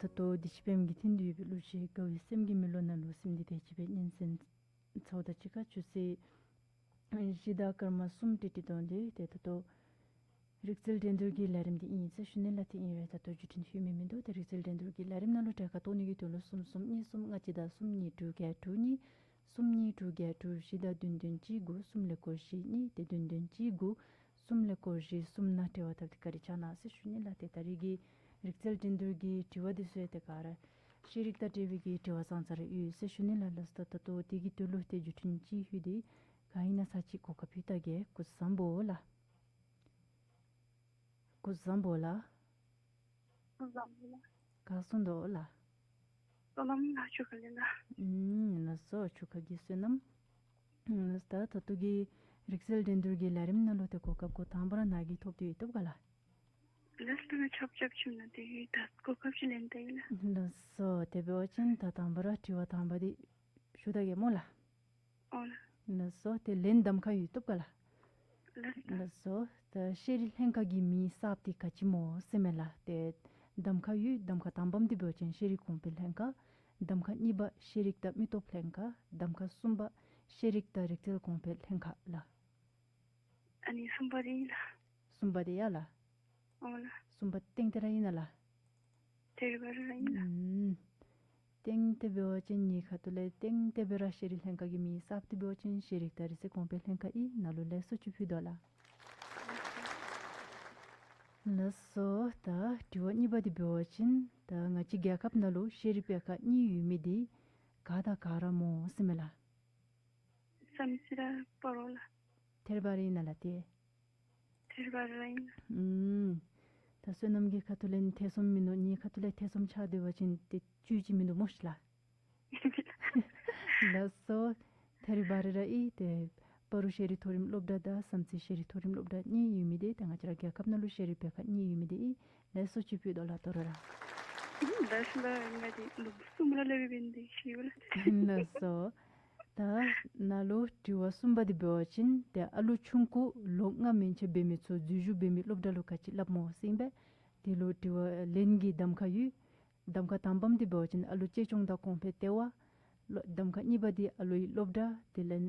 ད་ལྟོ་བདེ་ཆེན་པདྨ་གི་མཐིལ་དུ་ཡོད་པའི་གླུ་གཞས་དགའ་བའི་སེམས་ཀྱི་མེ་ལོང་ནང་ལུ་གསན་ཏེ་དེ་ཅིག་སྦེ་སྙན་གསན་ཚརཝ་ད་གཅིག་ཁར་ཆུ་ཚོད་བཞི་དང་སྐར་མ་གསུམ་ཏིག་ཏིག་འདུག་ལགས། ཏེ་ད་ལྟོ་རིག་རྩལ་འགྲན་བསྡུར་གྱི་ལས་རིམ་འདི་ཨིན་ཟེར་ཞུ་ནི་ལགས། ཏེ་ཨིན་རུང་ད་ལྟོ་བརྒྱུད་འཕྲིན་ལྷོད་མི་མིན་འདུག། ཏེ་རིག་རྩལ་འགྲན་བསྡུར་གྱི་ལས་རིམ་ནང་ལུ་གྲལ་ཁར་གཏོགས་ནི་གི་དོན་ལུ་གསུམ་གསུམ་གཉིས་གསུམ་ལྔ་གཅིག་དང་གསུམ་གཉིས་དྲུག་བརྒྱད་དྲུག་གཉིས་གསུམ་གཉིས་དྲུག་བརྒྱད་དྲུག་བཞི་དང་བདུན་བདུན་གཅིག་དགུ་གསུམ་ཀླད་ཀོར་བཞི་གཉིས་ཏེ་བདུན་བདུན་གཅིག་དགུ་གསུམ་ཀླད་ཀོར་བཞི་གསུམ་ནང་འབྲེལ་བ་འཐབ་སྟེ་བཀའ་དྲིན་བསྐྱང་གནང་ཟེར་ཞུ་ནི་ལགས། ཏེ་ད་རིས་ཀྱི་རིག་རྩལ་འགྲན་བསྡུར་གྱི་དྲི་བ་འདི་ཚུ་ཡང་ཏེ་ག་ར་ཤེས་རིག་དང་འབྲེལ་བའི་གི་དྲི་བ་ཙང་ཙ་ར་ཡོད་ཟེར་ཞུ་ནི་ལགས། ལགས་སོ། ད་ད་ལྟོ་དེ་གི་དོན་ལུ་ཏེ་བརྒྱུད་འཕྲིན་ཅིག་ལྷོད་དེ་ག་ཨིན་ན་ཚར་གཅིག་གོ་སྐབས་ཕུལ་ད་གེ། སྐུ་གཟུགས་བཟང་པོ་ལགས། སྐུ་གཟུགས་བཟང་པོ་ལགས། སྐུ་གཟུགས་བཟང་པོ་ལགས། ག་སོང་དོ་ལགས། བསོད་ནམས་ལགས། ཆུ་ཁ་ལས་ལགས། ཨུམ། ལགས་སོ། ཆུ་ཁ་གི་བསོད་ནམས། ཨུམ། ད་ད་ལྟོ་གི་རིག་རྩལ་འགྲན་བསྡུར་གྱི་ལས་རིམ་ནང་ལུ་ཏེ་གོ་སྐབས་འགོ་དང་པ་ར་ནཱ་གིས་ཐོབ་སྟེ་ཡོདཔ་ག་ལགས། ལགས་སོ། ཆོབ་ཆོབ་ཅིག་ནང་ཏེ་ད་གོ་སྐབས་ཅིག་ལེན་ད་ཡི་ལགས། ལགས་སོ། དེ་འབད་བ་ཅིན་ད་དང་པ་ར་དྲི་བ་དང་པ་འདི་ཞུ་ད་གེ་སྨོ་ལགས། ཨོ་ལགས། ལགས་སོ། ཏེ་ལན་གདམ་ཁ་ཡོདཔ་ག་ལགས། ལགས་སོ། ལགས་སོ། ད་ཤེས་རིག་ལྷན་ཁག་གི་མིང་གསརཔ་འདི་ག་ཅི་སྨོ་ཟེར་མས་ལགས། ཏེ་གདམ་ཁ་ཡོད། གདམ་ཁ་དང་པམ་འདི་འབད་བ་ཅིན་ཤེས་རིག་གོང་འཕེལ་ལྷན་ཁག། གདམ་ཁ་གཉིས་པ་ཤེས་རིག་དང་མི་སྟོབས་ལྷན་ཁག། གདམ་ཁ་གསུམ་པ་ཤེས་རིག་དང་རིག་རྩལ་གོང་འཕེལ་ལྷན་ཁག་ལགས། ཨ་ནི་གསུམ་པ་འདི་ཨིན་ལགས། གསུམ་པ་འདི་ཡ་ལགས། ཨོ་ལགས། གསུམ་པ་ཏན་ཏན་ར་ཨིན་ན་ལགས། ཐད་རི་བ་རི་ར་ཨིན་ལགས། ཨུམ། ཏན་ཏན་འབད་བ་ཅིན་ངེའི་ཁ་ཐུག་ལས་ཏན་ཏན་སྦེ་ར་ཤེས་རིག་ལྷན་ཁག་གི་མིང་གསརཔ་འདི་འབད་བ་ཅིན་ཤེས་རིག་དང་རིག་རྩལ་གོང་འཕེལ་ལྷན་ཁག་ཨིན། ནཱ་ལུ་ལེགས་སོ་ཅིག་ཕུལ་དོ་ལགས། ལགས་སོ། ད་དྲི་བ་གཉིས་པ་འདི་འབད་བ་ཅིན་ད་ང་བཅས་རྒྱལ་ཁབ་ནང་ལུ་ཤེས་རིག་སྡེ་ཁག་གཉིས་ཡོད་མི་འདི་ག་དང་ག་ར་སྨོ་ཟེར་མས་ལགས། བསམ་རྩེ་ར་སྤ་རོ་ལགས། ཐད་རི་བ་རི་ཨིན་ན་ལགས་ཏེ། ཐད་རི་བ་རི་ར་ཨིན་ལགས། ཨུམ། ད་བསོད་ནམས་ཀྱི་ཁ་ཐུག་ལས་ཐེ་ཚོམ་མིན་ནུག། ངེའི་ཁ་ཐུག་ལས་ཐེ་ཚོམ་ཆགས་སྡོད་པ་ཅིན་ཏེ་ཅིག་ཅིག་མིན་འདུག་སྨོ་ཤིག་ལགས། ལགས་སོ། ཐད་རི་བ་རི་ར་ཨིན། ཏེ་སྤ་རོ་ཤེས་རིག་མཐོ་རིམ་སློབ་གྲྭ་དང་བསམ་རྩེ་ཤེས་རིག་མཐོ་རིམ་སློབ་གྲྭ་གཉིས་ཡོད་མི་འདི་ཏེ་ང་བཅས་ར་རྒྱལ་ཁབ་ནང་ལུ་ཤེས་རིག་སྡེ་ཁག་གཉིས་ཡོད་མི་འདི་ཨིན། ལེགས་སོ་ཅིག་ཕུལ་དོ་ལགས་ད་རུང་ར། ལགས་སོ་ལགས། ང་འདི་ལོ་གསུམ་ར་ལས་འབད་འདི་ཤེས་ལགས། ལགས་སོ། ད་ནཱ་ལུ་དྲི་བ་གསུམ་པ་འདི་འབད་བ་ཅིན་ཏེ་ཨ་ལུ་ཆུང་ཀུ་ལོ་ལྔ་མན་ཆད་འབད་མི་ཚུ་འཛུལ་ཞུགས་འབད་མི་སློབ་གྲྭ་ལུ་ག་ཅི་སླབ་སྨོ་ཟེར་ཨིན་པས། དེ་ལུ་དྲི་བ་ལན་གྱི་གདམ་ཁ་ཡོད། གདམ་ཁ་དང་པམ་འདི་འབད་བ་ཅིན་ཨ་ལུ་གཅེས་སྐྱོང་དང་གོང་འཕེལ་ལྟེ་བ། ལོ་གདམ་ཁ་གཉིས་པ་འདི་ཨ་ལུའི་སློབ་གྲྭ། དེ་ལས་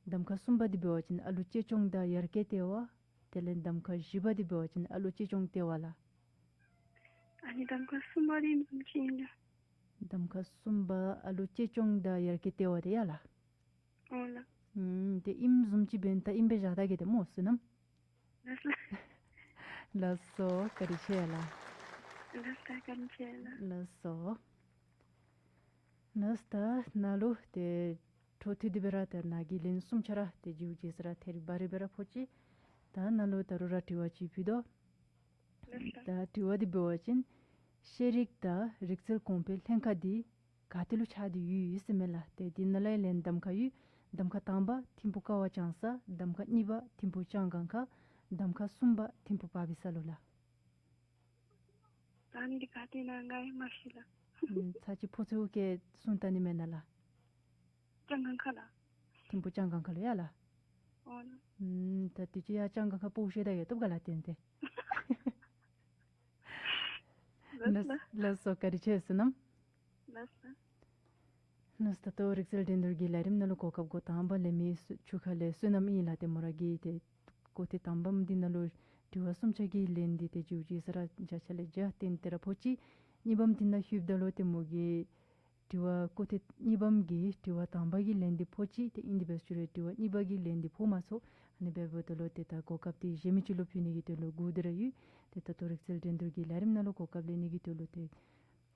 གདམ་ཁ་གསུམ་པ་འདི་འབད་བ་ཅིན་ཨ་ལུ་གཅེས་སྐྱོང་དང་ཡར་རྒྱས་ལྟེ་བ། དེ་ལས་གདམ་ཁ་བཞི་པ་འདི་འབད་བ་ཅིན་ཨ་ལུ་གཅེས་སྐྱོང་ལྟེ་བ་ལགས། ཨ་ནི་གདམ་ཁ་གསུམ་པ་འདི་ཨིནམ་ཅིག་ཨིན་ལགས། གདམ་ཁ་གསུམ་པ་ཨ་ལུ་གཅེས་སྐྱོང་དང་ཡར་རྒྱས་ལྟེ་བ་འདི་ཡ་ལགས། ཨོ་ལགས། ཨུམ། ཏེ་ཨིནམ་བཟུམ་ཅིག་འབདན་ད་ཨིན་པས་བཞག་ད་གེ་ཏེ་སྨོ་བསོད་ནམས། ལགས་སོ། ལགས་སོ། བཀའ་དྲིན་ཆེ་ལགས། ལགས་སོ། བཀའ་དྲིན་ཆེ་ལགས། ལགས་སོ། ལགས་སོ། ད་ནཱ་ལུ་ཏེ་འཕྲོ་མཐུད་དེ་སྦེ་ར་ད་ནཱ་གི་ལན་གསུམ་ཆ་ར་ཏེ་མཇུག་བསྡུ་ས་ར་ཐད་རི་བ་རི་སྦེ་ར་ཕོག་ཅི། ད་ནཱ་ལུ་ད་རུང་ར་དྲི་བ་ཅིག་ཕུལ་དོ། ལགས་སོ། ད་དྲི་བ་འདི་འབད་བ་ཅིན་ཤེས་རིག་དང་རིག་རྩལ་གོང་འཕེལ་ལྷན་ཁག་འདི་ག་ཏེ་ལུ་ཆགས་ཏེ་ཡོད་ཡོད་ཟེར་མས་ལགས། ཏེ་འདི་ནང་ལས་ལན་གདམ་ཁ་ཡོད། གདམ་ཁ་དང་པ་ཐིམ་ཕུ་ཀ་བ་ལྕང་ས། གདམ་ཁ་གཉིས་པ་ཐིམ་ཕུ་ལྕང་སྒང་ཁ། གདམ་ཁ་གསུམ་པ་ཐིམ་ཕུ་པ་བི་ས་ལུ་ལགས། ད་ཨ་ནི་འདི་ག་ཏེ་ཨིན་ན་ང་ཡང་མ་ཤེས་ལགས། ཨུམ། ཚར་གཅིག་ཕོ་ཚོད་ཀྱིས་གསུང་ད་ནི་མེན་ན་ལགས། ལྕང་སྒང་ཁ་ལགས། ཐིམ་ཕུ་ལྕང་སྒང་ཁ་ལུ་ཡ་ལགས། ཨོ་ལགས། ཨུམ། ད་དུས་ཅི་ཡ་ལྕང་སྒང་ཁ་སྤོ་ཤེས་ད་ཡོདཔ་ག་ལགས་ཏན་ཏན། ལགས་ལགས། ལགས་སོ། བཀའ་དྲིན་ཆེ་བསོད་ནམས། ལགས་སོ། ལགས་སོ། ད་ལྟོ་རིག་རྩལ་འགྲན་བསྡུར་གྱི་ལས་རིམ་ནང་ལུ་གོ་སྐབས་འགོ་དང་པ་ལེན་མི་ཆུ་ཁ་ལས་བསོད་ནམས་ཨིན་ལགས། ཏེ་མོ་ར་གིས་ཏེ་སྐོར་ཐེངས་དང་པམ་འདི་ནང་ལུ་དྲི་བ་གསུམ་ཆ་གི་ལན་འདི་ཏེ་མཇུག་བསྡུ་ས་ར་བརྒྱ་ཆ་ལས་བརྒྱ་ཏན་ཏན་ར་ཕོག་ཅི། གཉིས་པམ་འདི་ནང་ལྷོདཔ་ད་ལུ་ཏེ་མོ་གིས་དྲི་བ་སྐོར་ཐེངས་གཉིས་པམ་གྱི་དྲི་བ་དང་པ་གི་ལན་འདི་ཕོག་ཅི། ཏེ་ཨིན་དེ་འབད་ཞུ་རུང་དྲི་བ་གཉིས་པ་གི་ལན་འདི་ཕོག་མ་ཚུགས། ཨ་ནི་འབདཝ་ད་ལུ་ཏེ་ད་གོ་སྐབས་འདི་གཞན་མི་ཅིག་ལུ་ཕུལ་ནི་གི་དོན་ལུ་སྒུག་སྟེ་ར་ཡོད། ཏེ་ད་ལྟོ་རིག་རྩལ་འགྲན་བསྡུར་གྱི་ལས་རིམ་ནང་ལུ་གོ་སྐབས་ལེན་ནི་གི་དོན་ལུ་ཏེ་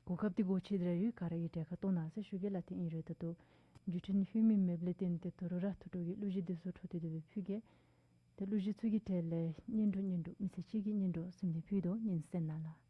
གོ་སྐབས་འདི་སྒོ་ཕྱེ་སྟེ་ར་ཡོད། ག་ར་གིས་གྲལ་ཁར་གཏོགས་གནང་ཟེར་ཞུ་གེ་ལགས། ཏེ་ཨིན་རུང་ད་ལྟོ་བརྒྱུད་འཕྲིན་ལྷོད་མི་མེདཔ་ལས་བརྟེན་ཏེ་ད་རུང་ར་ཐུགས་སྤྲོ་གི་གླུ་གཞས་འདི་ཚུ་འཕྲོ་མཐུད་དེ་སྦེ་ཕུལ་གེ། ཏེ་གླུ་གཞས་ཚུ་གི་གྲས་ལས་གཉེན་གྲོགས་གཉེན་གྲོགས་མི་ཚེ་གཅིག་གི་གཉེན་གྲོགས་ཟེར་མི་འདི་ཕུལ་དོ། སྙན་གསན་གནང་ལགས།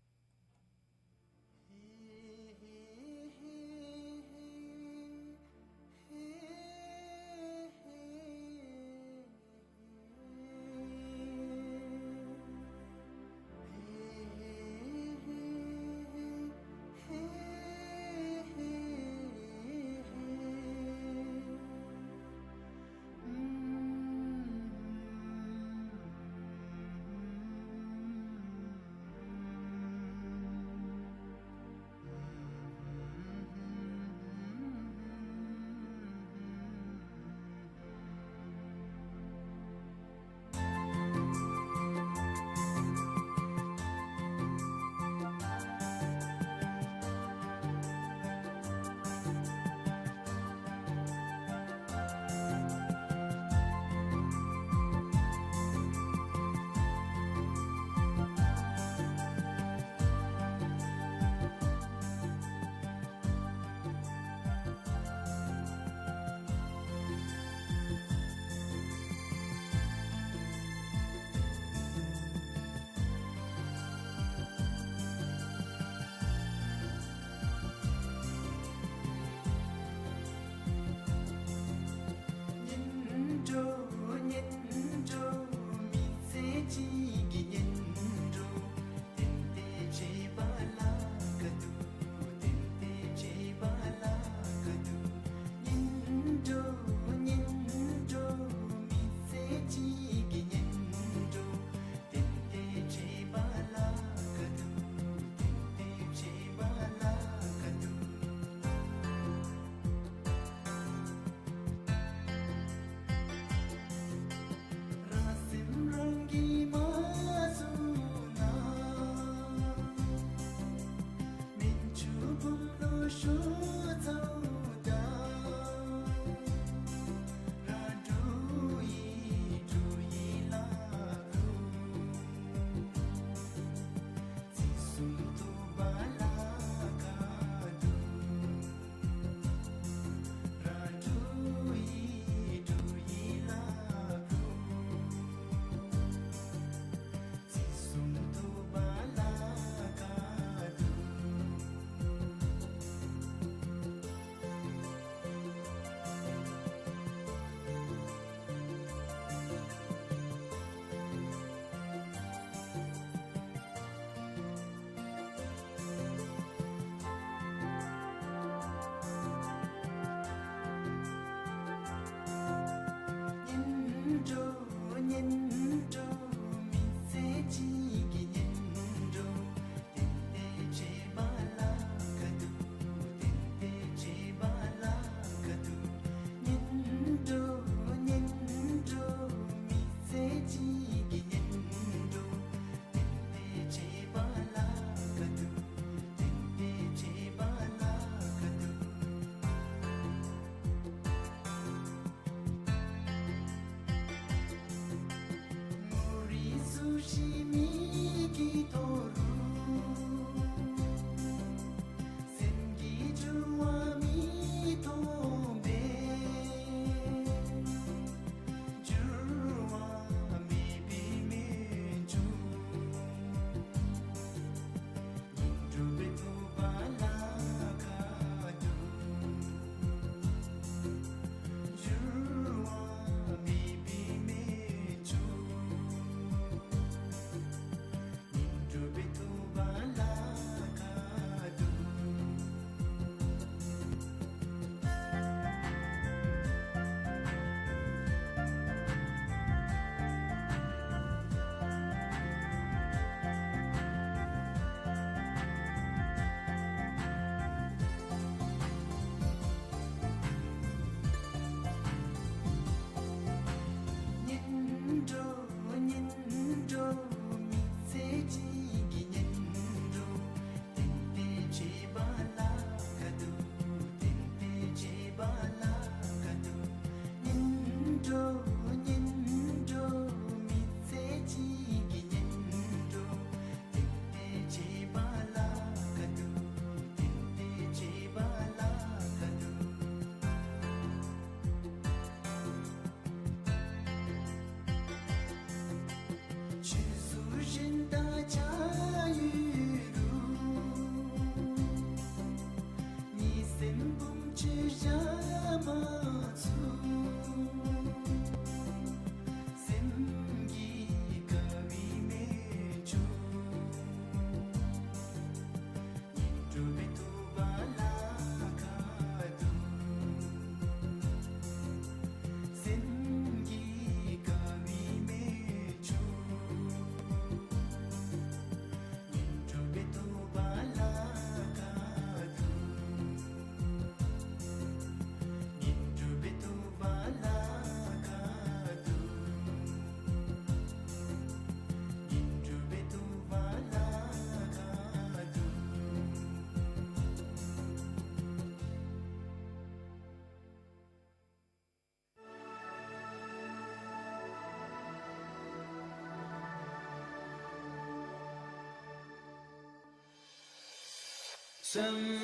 སེམས་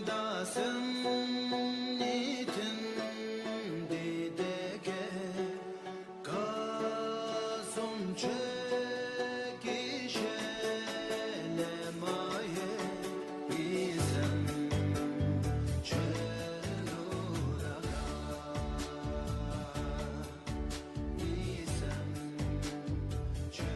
དང་སེམས་ཉིད་མཐུན་འདི་དེ་སྐད། ཁ་ཟུམ་ཆོས་ཀྱི་ཞལ་ལས་མ་གཡོས་པའི་སེམས་ཆོས་ལུགས་ལ་དགའ། མི་སེམས་ཆོས་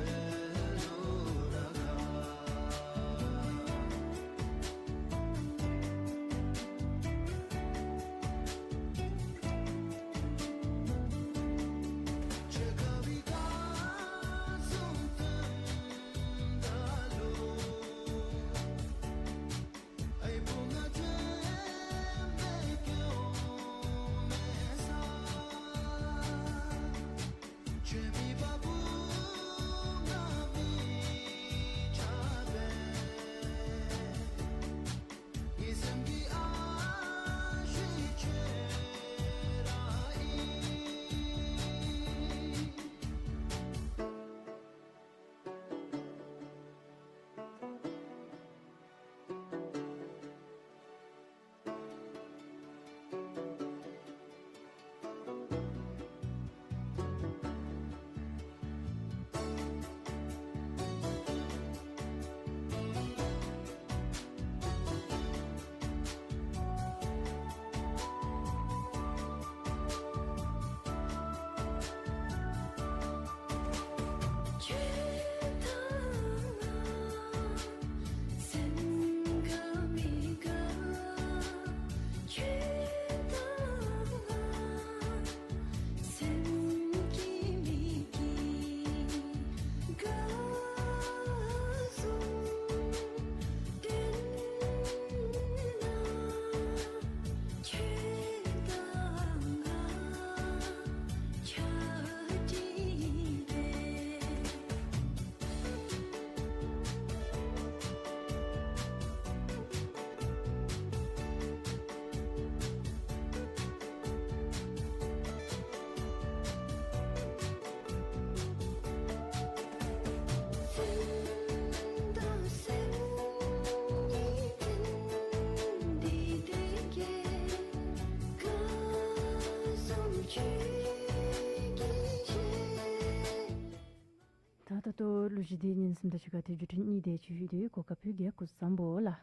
ད་ལྟོ་གླུ་གཞས་འདི་ཉན་སེམས་ད་ཆུ་ཁ་ཏེ་བརྒྱུད་འཕྲིན་གཉིས་དེ་ཅིག་ཡོད་དེ་གོ་སྐབས་ཕུལ་གེ། སྐུ་གཟུགས་བཟང་པོ་ལགས།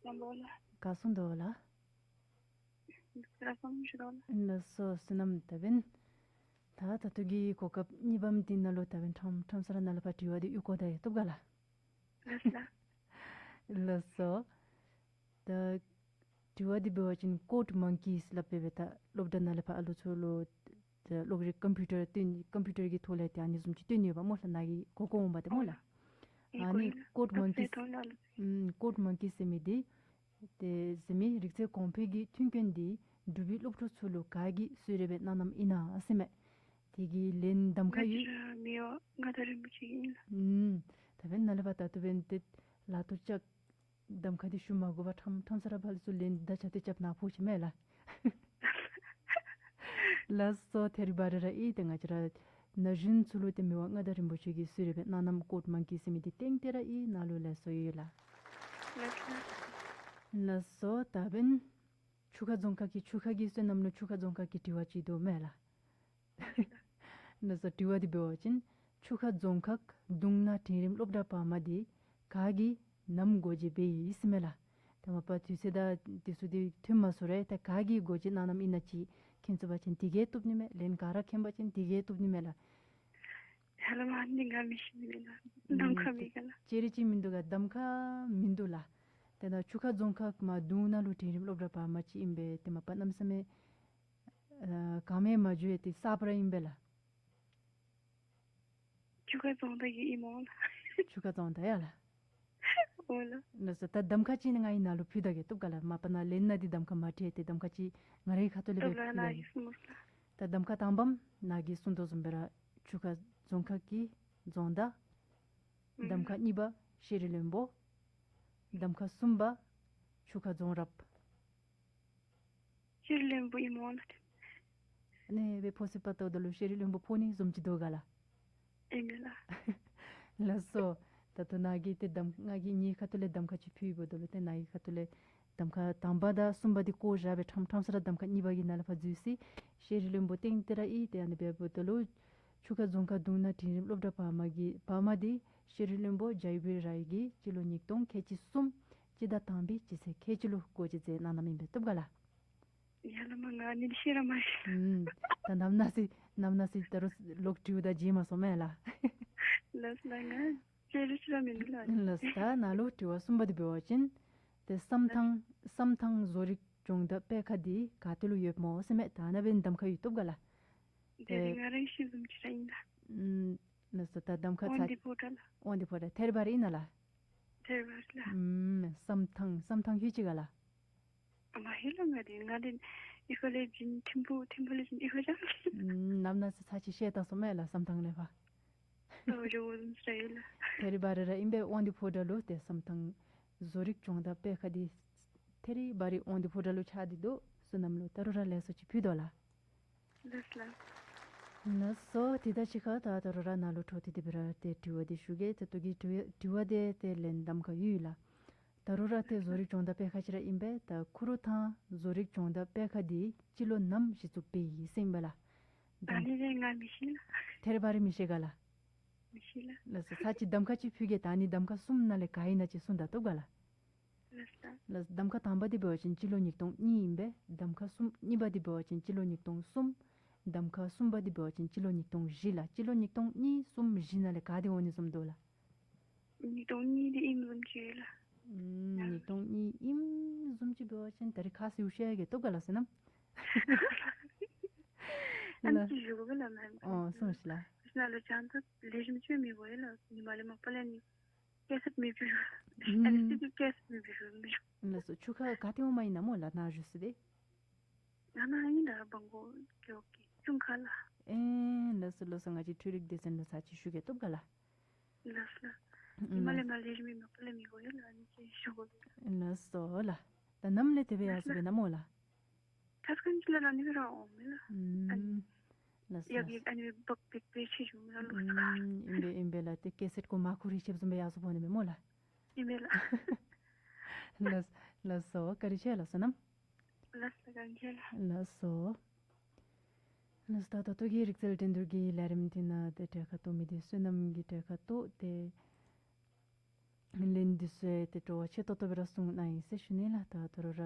བཟང་པོ་ལགས། ག་སོང་དོ་ལགས། སྐུ་གཟུགས་བཟང་པོ་ཞུ་དོ་ལགས། ལགས་སོ་བསོད་ནམས། ད་འབདན་ད་ད་ལྟོ་གི་གོ་སྐབས་གཉིས་པམ་འདི་ནང་ལུ་ད་འབདན་ཁྲམ་ཁྲམ་ས་ར་ནཱ་ལས་ཕར་དྲི་བ་འདི་ཡོད་གོ་ད་ཡ་བཏུབ་ག་ལགས། ལགས་ལགས། ལགས་སོ། ད་དྲི་བ་འདི་འབད་བ་ཅིན་ཀོཌ་མང་ཀིས་སླབ་སྦེ་སྦེ་ད་སློབ་གྲྭ་ནང་ལས་ཕར་ཨ་ལུ་ཚུ་ལུ་ད་གློག་རིག་ཀམ་པིའུ་ཊར་སྟོན་ཀམ་པིའུ་ཊར་གྱི་ཐོག་ལས་ཏེ་ཨ་ནི་བཟུམ་ཅིག་སྟོན་ནི་ཡོདཔ་སྨོ་ལགས། ནཱ་གིས་གོ་གོཝ་འོང་པ་ཏེ་སྨོ་ལགས། ཨ་ནི་ཀོཌ་མང་ཀིས་ཨུམ་ཀོཌ་མང་ཀིས་ཟེར་མི་འདི་ཏེ་ཟེར་མི་རིག་རྩལ་གོང་འཕེལ་གྱི་མཐུན་རྐྱེན་འདི་འབྲུག་པའི་སློབ་ཕྲུག་ཚུ་ལུ་ག་གིས་གསོལ་རས་སྦེ་གནང་གནངམ་ཨིན་ན་ཟེར་མས། དེ་གི་ལན་གདམ་ཁ་ཡོད། ང་བཅས་ར་མི་དབང་མངའ་བདག་རིན་པོ་ཆེ་གིས་ཨིན་ལགས། ཨུམ། ད་འབདན་ནཱ་ལས་ཕར་ད་ལྟོ་འབདན་ཏེ་ལག་ཏོ་བཅག་གདམ་ཁ་འདི་ཞུ་མ་དགོ་པར་ཁྲམ་ཁྲམ་ས་ར་ཕར་ལས་ཚུར་ལན་ད་ཆ་ཏེ་རྐྱབ་ནཱ་ཕོག་ཅི་མས་ལགས། ལགས་སོ། ཐད་རི་བ་རི་ར་ཨིན། ཏེ་ང་བཅས་ར་ན་གཞོན་ཚུ་ལུ་ཏེ་མི་དབང་མངའ་བདག་རིན་པོ་ཆེ་གིས་གསོལ་རས་སྦེ་གནང་གནངམ་ཀོཌ་མང་ཀིས་ཟེར་མི་འདི་ཏན་ཏན་ར་ཨིན། ནཱ་ལུ་ལེགས་སོ་ཡོད་ལགས། ལགས་སོ། ད་འབདན་ཆུ་ཁ་རྫོང་ཁག་གི་ཆུ་ཁ་གི་བསོད་ནམས་ལུ་ཆུ་ཁ་རྫོང་ཁག་གི་དྲི་བ་ཅིག་འདུག་མས་ལགས། ལགས་སོ། དྲི་བ་འདི་འབད་བ་ཅིན་ཆུ་ཁ་རྫོང་ཁག་གདུང་ན་འབྲིང་རིམ་སློབ་གྲྭ་བར་མ་འདི་ག་གིས་ནམ་སྒོ་འབྱེད་འབད་ཡི་ཟེར་མས་ལགས། ཏེ་མ་པ་དུས་ཚོད་དང་དེ་ཚུ་འདི་ཐོན་མ་ཚུགས་རུང་ཏེ་ག་གིས་སྒོ་འབྱེད་གནང་གནངམ་ཨིན་ན་ཅིག་མཁྱེན་ཚུགས་པ་ཅིན་དེ་གིས་བཏུབ་ནི་མས། ལན་ག་ར་མཁྱེན་པ་ཅིན་དེ་གིས་བཏུབ་ནི་མས་ལགས། ཡ་ལ་མ་འདི་ང་མི་ཤེས་མི་ལགས། གདམ་ཁ་མེད་ག་ལགས། ཅི་རིགས་ཅིག་མིན་འདུག་ག། གདམ་ཁ་མིན་འདུག་ལགས། ཏེ་ནཱ་ཆུ་ཁ་རྫོང་ཁག་མར་གདུང་ན་ལུ་འབྲིང་རིམ་སློབ་གྲྭ་བར་མ་ཅིག་ཨིན་པས། ཏེ་མ་པ་གནམ་མེད་ས་མེད་ཨ་ག་མེད་མ་འགྱོ་ཡ་ཏེ་གསརཔ་ར་ཨིན་པས་ལགས། ཆུ་ཁ་རྫོང་བདག་གི་ཨིན་མས་ལགས། ཆུ་ཁ་རྫོང་བདག་ཡ་ལགས། འོ་ལགས། ལགས་སོ། ད་གདམ་ཁ་ཅིག་ནི་ང་གིས་ནཱ་ལུ་ཕུལ་ད་གེ་བཏུབ་ག་ལགས། མ་པ་ནཱ་ལན་ནང་འདི་གདམ་ཁ་མ་སྤྲོད་དེ་གདམ་ཁ་ཅིག་ང་རའི་ཁ་ཐུག་ལས་སྦེ་བཏུབ་ལགས། ཕུལ་ད་ནཱ་གིས་གསུངས་མས་ལགས། ད་གདམ་ཁ་དང་པམ་ནཱ་གིས་གསུངས་དོ་བཟུམ་སྦེ་ར་ཆུ་ཁ་རྫོང་ཁག་གི་རྫོང་བདག། ཨུམ། གདམ་ཁ་གཉིས་པ་ཤེས་རིག་བློན་པོ། གདམ་ཁ་གསུམ་པ་ཆུ་ཁ་རྫོང་རབ། ཤེས་རིག་བློན་པོ་ཨིན་མས་ལགས། ཨ་ནི་སྦེ་ཕོ་སི་པ་ཏོ་ད་ལུ་ཤེས་རིག་བློན་པོ་ཕོག་ནི་བཟུམ་ཅིག་འདུག་ག་ལགས། ཨིན་མས་ལགས། ལགས་སོ། ད་ལྟོ་ནཱ་གིས་ཏེ་གདམ་ང་གིས་ངེའི་ཁ་ཐུག་ལས་གདམ་ཁ་ཅིག་ཕུལ་ཡོདཔ་ད་ལུ་ཏེ་ནཱ་གི་ཁ་ཐུག་ལས་གདམ་ཁ་དང་པ་དང་གསུམ་པ་འདི་བཀོ་བཞག་སྦེ་ཁྲམ་ཁྲམ་ས་ར་གདམ་ཁ་གཉིས་པ་གི་ནང་ལས་ཕར་འཛུལ་ཅི། ཤེས་རིག་བློན་པོ་ཏན་ཏན་ར་ཨིན། ཏེ་ཨ་ནི་འབདཝ་ད་ལུ་ཆུ་ཁ་རྫོང་ཁག་གདུང་ན་འབྲིང་རིམ་སློབ་གྲྭ་བར་མ་གི་བར་མ་འདི་ཤེས་རིག་བློན་པོ་ཇའི་བིར་རའི་གིས་སྤྱི་ལོ་ཉིས་སྟོང་ཁལ་གཅིག་གསུམ་སྤྱི་ཟླ་དང་པའི་སྤྱི་ཚེས་ཁལ་གཅིག་ལུ་སྒོ་འབྱེད་མཛད་གནང་གནངམ་ཨིན་པས། བཏུབ་ག་ལགས། ཡ་ལ་མ་ང་ནི་ཤེས་ར་མ་ཤེས། ཨུམ། ད་ནམ་ན་སི་ནམ་ན་སི་ད་རུང་ལོག་དྲིཝ་ད་བརྗེད་མ་སོང་མས་ལགས། ལགས་ལགས། ང་ཤེས་ར་ཤེས་ར་མིན་འདུག་ལགས། ལགས། ད་ནཱ་ལུ་དྲི་བ་གསུམ་པ་འདི་འབད་བ་ཅིན་ཏེ་བསམ་ཐང་བསམ་ཐང་བཟོ་རིག་སྦྱོང་བརྡར་སྤེལ་ཁང་འདི་ག་ཏེ་ལུ་ཡོདཔ་སྨོ་ཟེར་མས། ད་ནཱ་འབདན་གདམ་ཁ་ཡོད། བཏུབ་ག་ལགས། དེ་ཏེ་ང་ར་ཤེས་བཟུམ་ཅིག་ར་ཨིན་ལགས། ཨུམ། ལགས་སོ། ད་གདམ་ཁ་ཚར། དབང་འདུས་ཕོ་བྲང་ལགས། དབང་འདུས་ཕོ་བྲང་ཐད་རི་བ་རི་ཨིན་ན་ལགས། ཐད་རི་བ་རི་ལགས། ཨུམ། བསམ་ཐང་བསམ་ཐང་ལྷོད་ཅི་ག་ལགས། ཨ་མ་ཧེ་ལགས། ང་འདི་ང་འདི་གཡུས་ཁ་ལས་འབྱོན་ཐིམ་ཕུག་ཐིམ་ཕུག་ལས་འབྱོན་གཡུས་ཁ་བྱོན། ཨུམ། ནམ་ན་སི་ཚར་ཅིག་ཤེས་ད་སོང་མས་ལགས། བསམ་ཐང་ལས་ཕར། ཨོ་ཇོ་བཟུམ་ཅིག་ར་ཨིན་ལགས། ཐད་རི་བ་རི་ར་ཨིན་པས། དབང་འདུས་ཕོ་བྲང་ལུ་ཏེ་བསམ་ཐང་བཟོ་རིག་སྦྱོང་བརྡར་སྤེལ་ཁང་འདི་ཐད་རི་བ་རི་དབང་འདུས་ཕོ་བྲང་ལུ་ཆགས་ཏེ་འདུག། བསོད་ནམས་ལུ་ད་རུང་ར་ལེགས་སོ་ཅིག་ཕུལ་དོ་ལགས། ལགས་ལགས། ལགས་སོ། ཏེ་ད་ཅི་ཁ་ད་ད་རུང་ར་ནཱ་ལུ་འཕྲོ་མཐུད་དེ་སྦེ་ར་ཏེ་དྲི་བ་འདི་ཞུ་གེ། ད་ལྟོ་གི་དྲི་བ་དྲི་བ་འདི་ཏེ་ལན་གདམ་ཁ་ཡོད་ལགས། ད་རུང་ར་ཏེ་བཟོ་རིག་སྦྱོང་བརྡར་སྤེལ་ཁང་ཅིག་ར་ཨིན་པས། ད་ཁུ་རུ་ཐང་བཟོ་རིག་སྦྱོང་བརྡར་སྤེལ་ཁང་འདི་སྤྱི་ལོ་ནམ་གཞི་བཙུགས་འབད་ཡི་ཟེར་ཨིན་པས་ལགས། ད་ཨ་ནི་ལས་ང་མི་ཤེས་ལགས། ཐད་རི་བ་རི་མི་ཤེས་ག་ལགས། མི་ཤེས་ལགས། ལགས་སོ། ཚར་ཅིག་གདམ་ཁ་ཅིག་ཕུལ་གེ། ད་ཨ་ནི་གདམ་ཁ་གསུམ་ནང་ལས་ག་ཨིན་ན་ཅིག་གསུངས་ད་བཏུབ་ག་ལགས། ལགས་ལགས། ལགས། གདམ་ཁ་དང་པ་འདི་འབད་བ་ཅིན་སྤྱི་ལོ་ཉིས་སྟོང་གཉིས་ཨིན་པས། གདམ་ཁ་གསུམ་གཉིས་པ་འདི་འབད་བ་ཅིན་སྤྱི་ལོ་ཉིས་སྟོང་གསུམ། གདམ་ཁ་གསུམ་པ་འདི་འབད་བ་ཅིན་སྤྱི་ལོ་ཉིས་སྟོང་བཞི་ལགས། སྤྱི་ལོ་ཉིས་སྟོང་གཉིས་གསུམ་བཞི་ནང་ལས་ག་འདི་འོང་ནི་བཟུམ་འདུག་ལགས། ཉིས་སྟོང་གཉིས་འདི་ཨིནམ་བཟུམ་ཅིག་ལགས། ཨུམ། ཉིས་སྟོང་གཉིས་ཨིནམ་བཟུམ་ཅིག་འབད་བ་ཅིན་ད་རིས་ཁ་ཤིཝ་ཤེས་ཡ་གི་བཏུབ་ག་ལགས་བསོད་ནམས། ཨ་ནི་ཅིག་ཞུ་དགོ་པས་ལགས་ནཱ། ཨོ་གསུངས་ཤིག་ལགས། ནཱ་ལུ་སྦྱང་ཐངས་ལེགས་ཤོམ་ཅིག་མེད་གོ་ཡ་ལགས། ཉིན་མ་ལས་མ་པ་ལས་ནི་ཀེ་སེཊ་མེདཔ་བཟོ། ཨུམ། ཨ་ནི་སི་ཌི་ཀེ་སེཊ་མེདཔ་བཟོ་མི་བཟོ། ལགས་སོ། ཆུ་ཁ་ག་ཏེ་འོངམ་ཨིན་ན་སྨོ་ལགས་ནཱ་བཞུགས་ས་འདི། ང་ནཱ་ཨིན་ལགས། བང་གོ་རྒེད་འོག་གི་ཅུང་ཁ་ལགས། ཨེ་ལགས་སོ་ལགས་སོ། ང་བཅས་འཕྲུལ་རིག་སྡེ་ཚན་ལུ་ཚར་ཅིག་ཞུ་གེ་བཏུབ་ག་ལགས། ལགས་ལགས། ཨུམ། ཉིན་མ་ལས་མ་ལེགས་ཤོམ་མེད་མ་པ་ལས་མི་གོ་ཡ་ལགས། ཨ་ནི་ཅིག་ཞུ་དགོ་པས། ལགས་སོ་ལགས། ད་ནམ་ལས་དེ་སྦེ་ཡར་སོང་པས་ན་སྨོ་ལགས། ཁ་ཙ་ཁ་ཉིནམ་ཅིག་ལས་ར་ཨ་ནི་སྦེ་ར་འོང་མས་ལགས། ཨུམ། ཨ་ནི་ལགས་སོ་ཡག་ཡག་ཨ་ནི་སྦེ་འབག་འབག་སྦེ་ཕྱེ་བྱུང་མས་ལགས། ལོག་སོང་། ཨུམ། ཨིན་པས་ཨིན་པས་ལགས། ཏེ་ཀེ་སེཊ་གུ་མར་ཁུ་རེ་ཆེབ་བཟུམ་སྦེ་ཡར་སོང་འོང་ནི་མས་སྨོ་ལགས། ཨིན་པས་ལགས། ལགས་ལགས་སོ། བཀའ་དྲིན་ཆེ་ལགས་བསོད་ནམས། ལགས་སོ་བཀའ་དྲིན་ཆེ་ལགས། ལགས་སོ། ལགས་སོ། ད་ད་ལྟོ་གི་རིག་རྩལ་འགྲན་བསྡུར་གྱི་ལས་རིམ་འདི་ནང་ཏེ་གྲལ་ཁར་གཏོགས་མི་འདི་བསོད་ནམས་ཀྱི་གྲལ་ཁར་གཏོགས་ཏེ་ལན་འདི་ཚུ་ཡང་ཏེ་སྤྲོ་བ་ཆེ་ཏོག་ཏོ་སྦེ་ར་གསུངས་གནང་ཡི་ཟེར་ཞུ་ནི་ལགས། ད་ད་རུང་ར་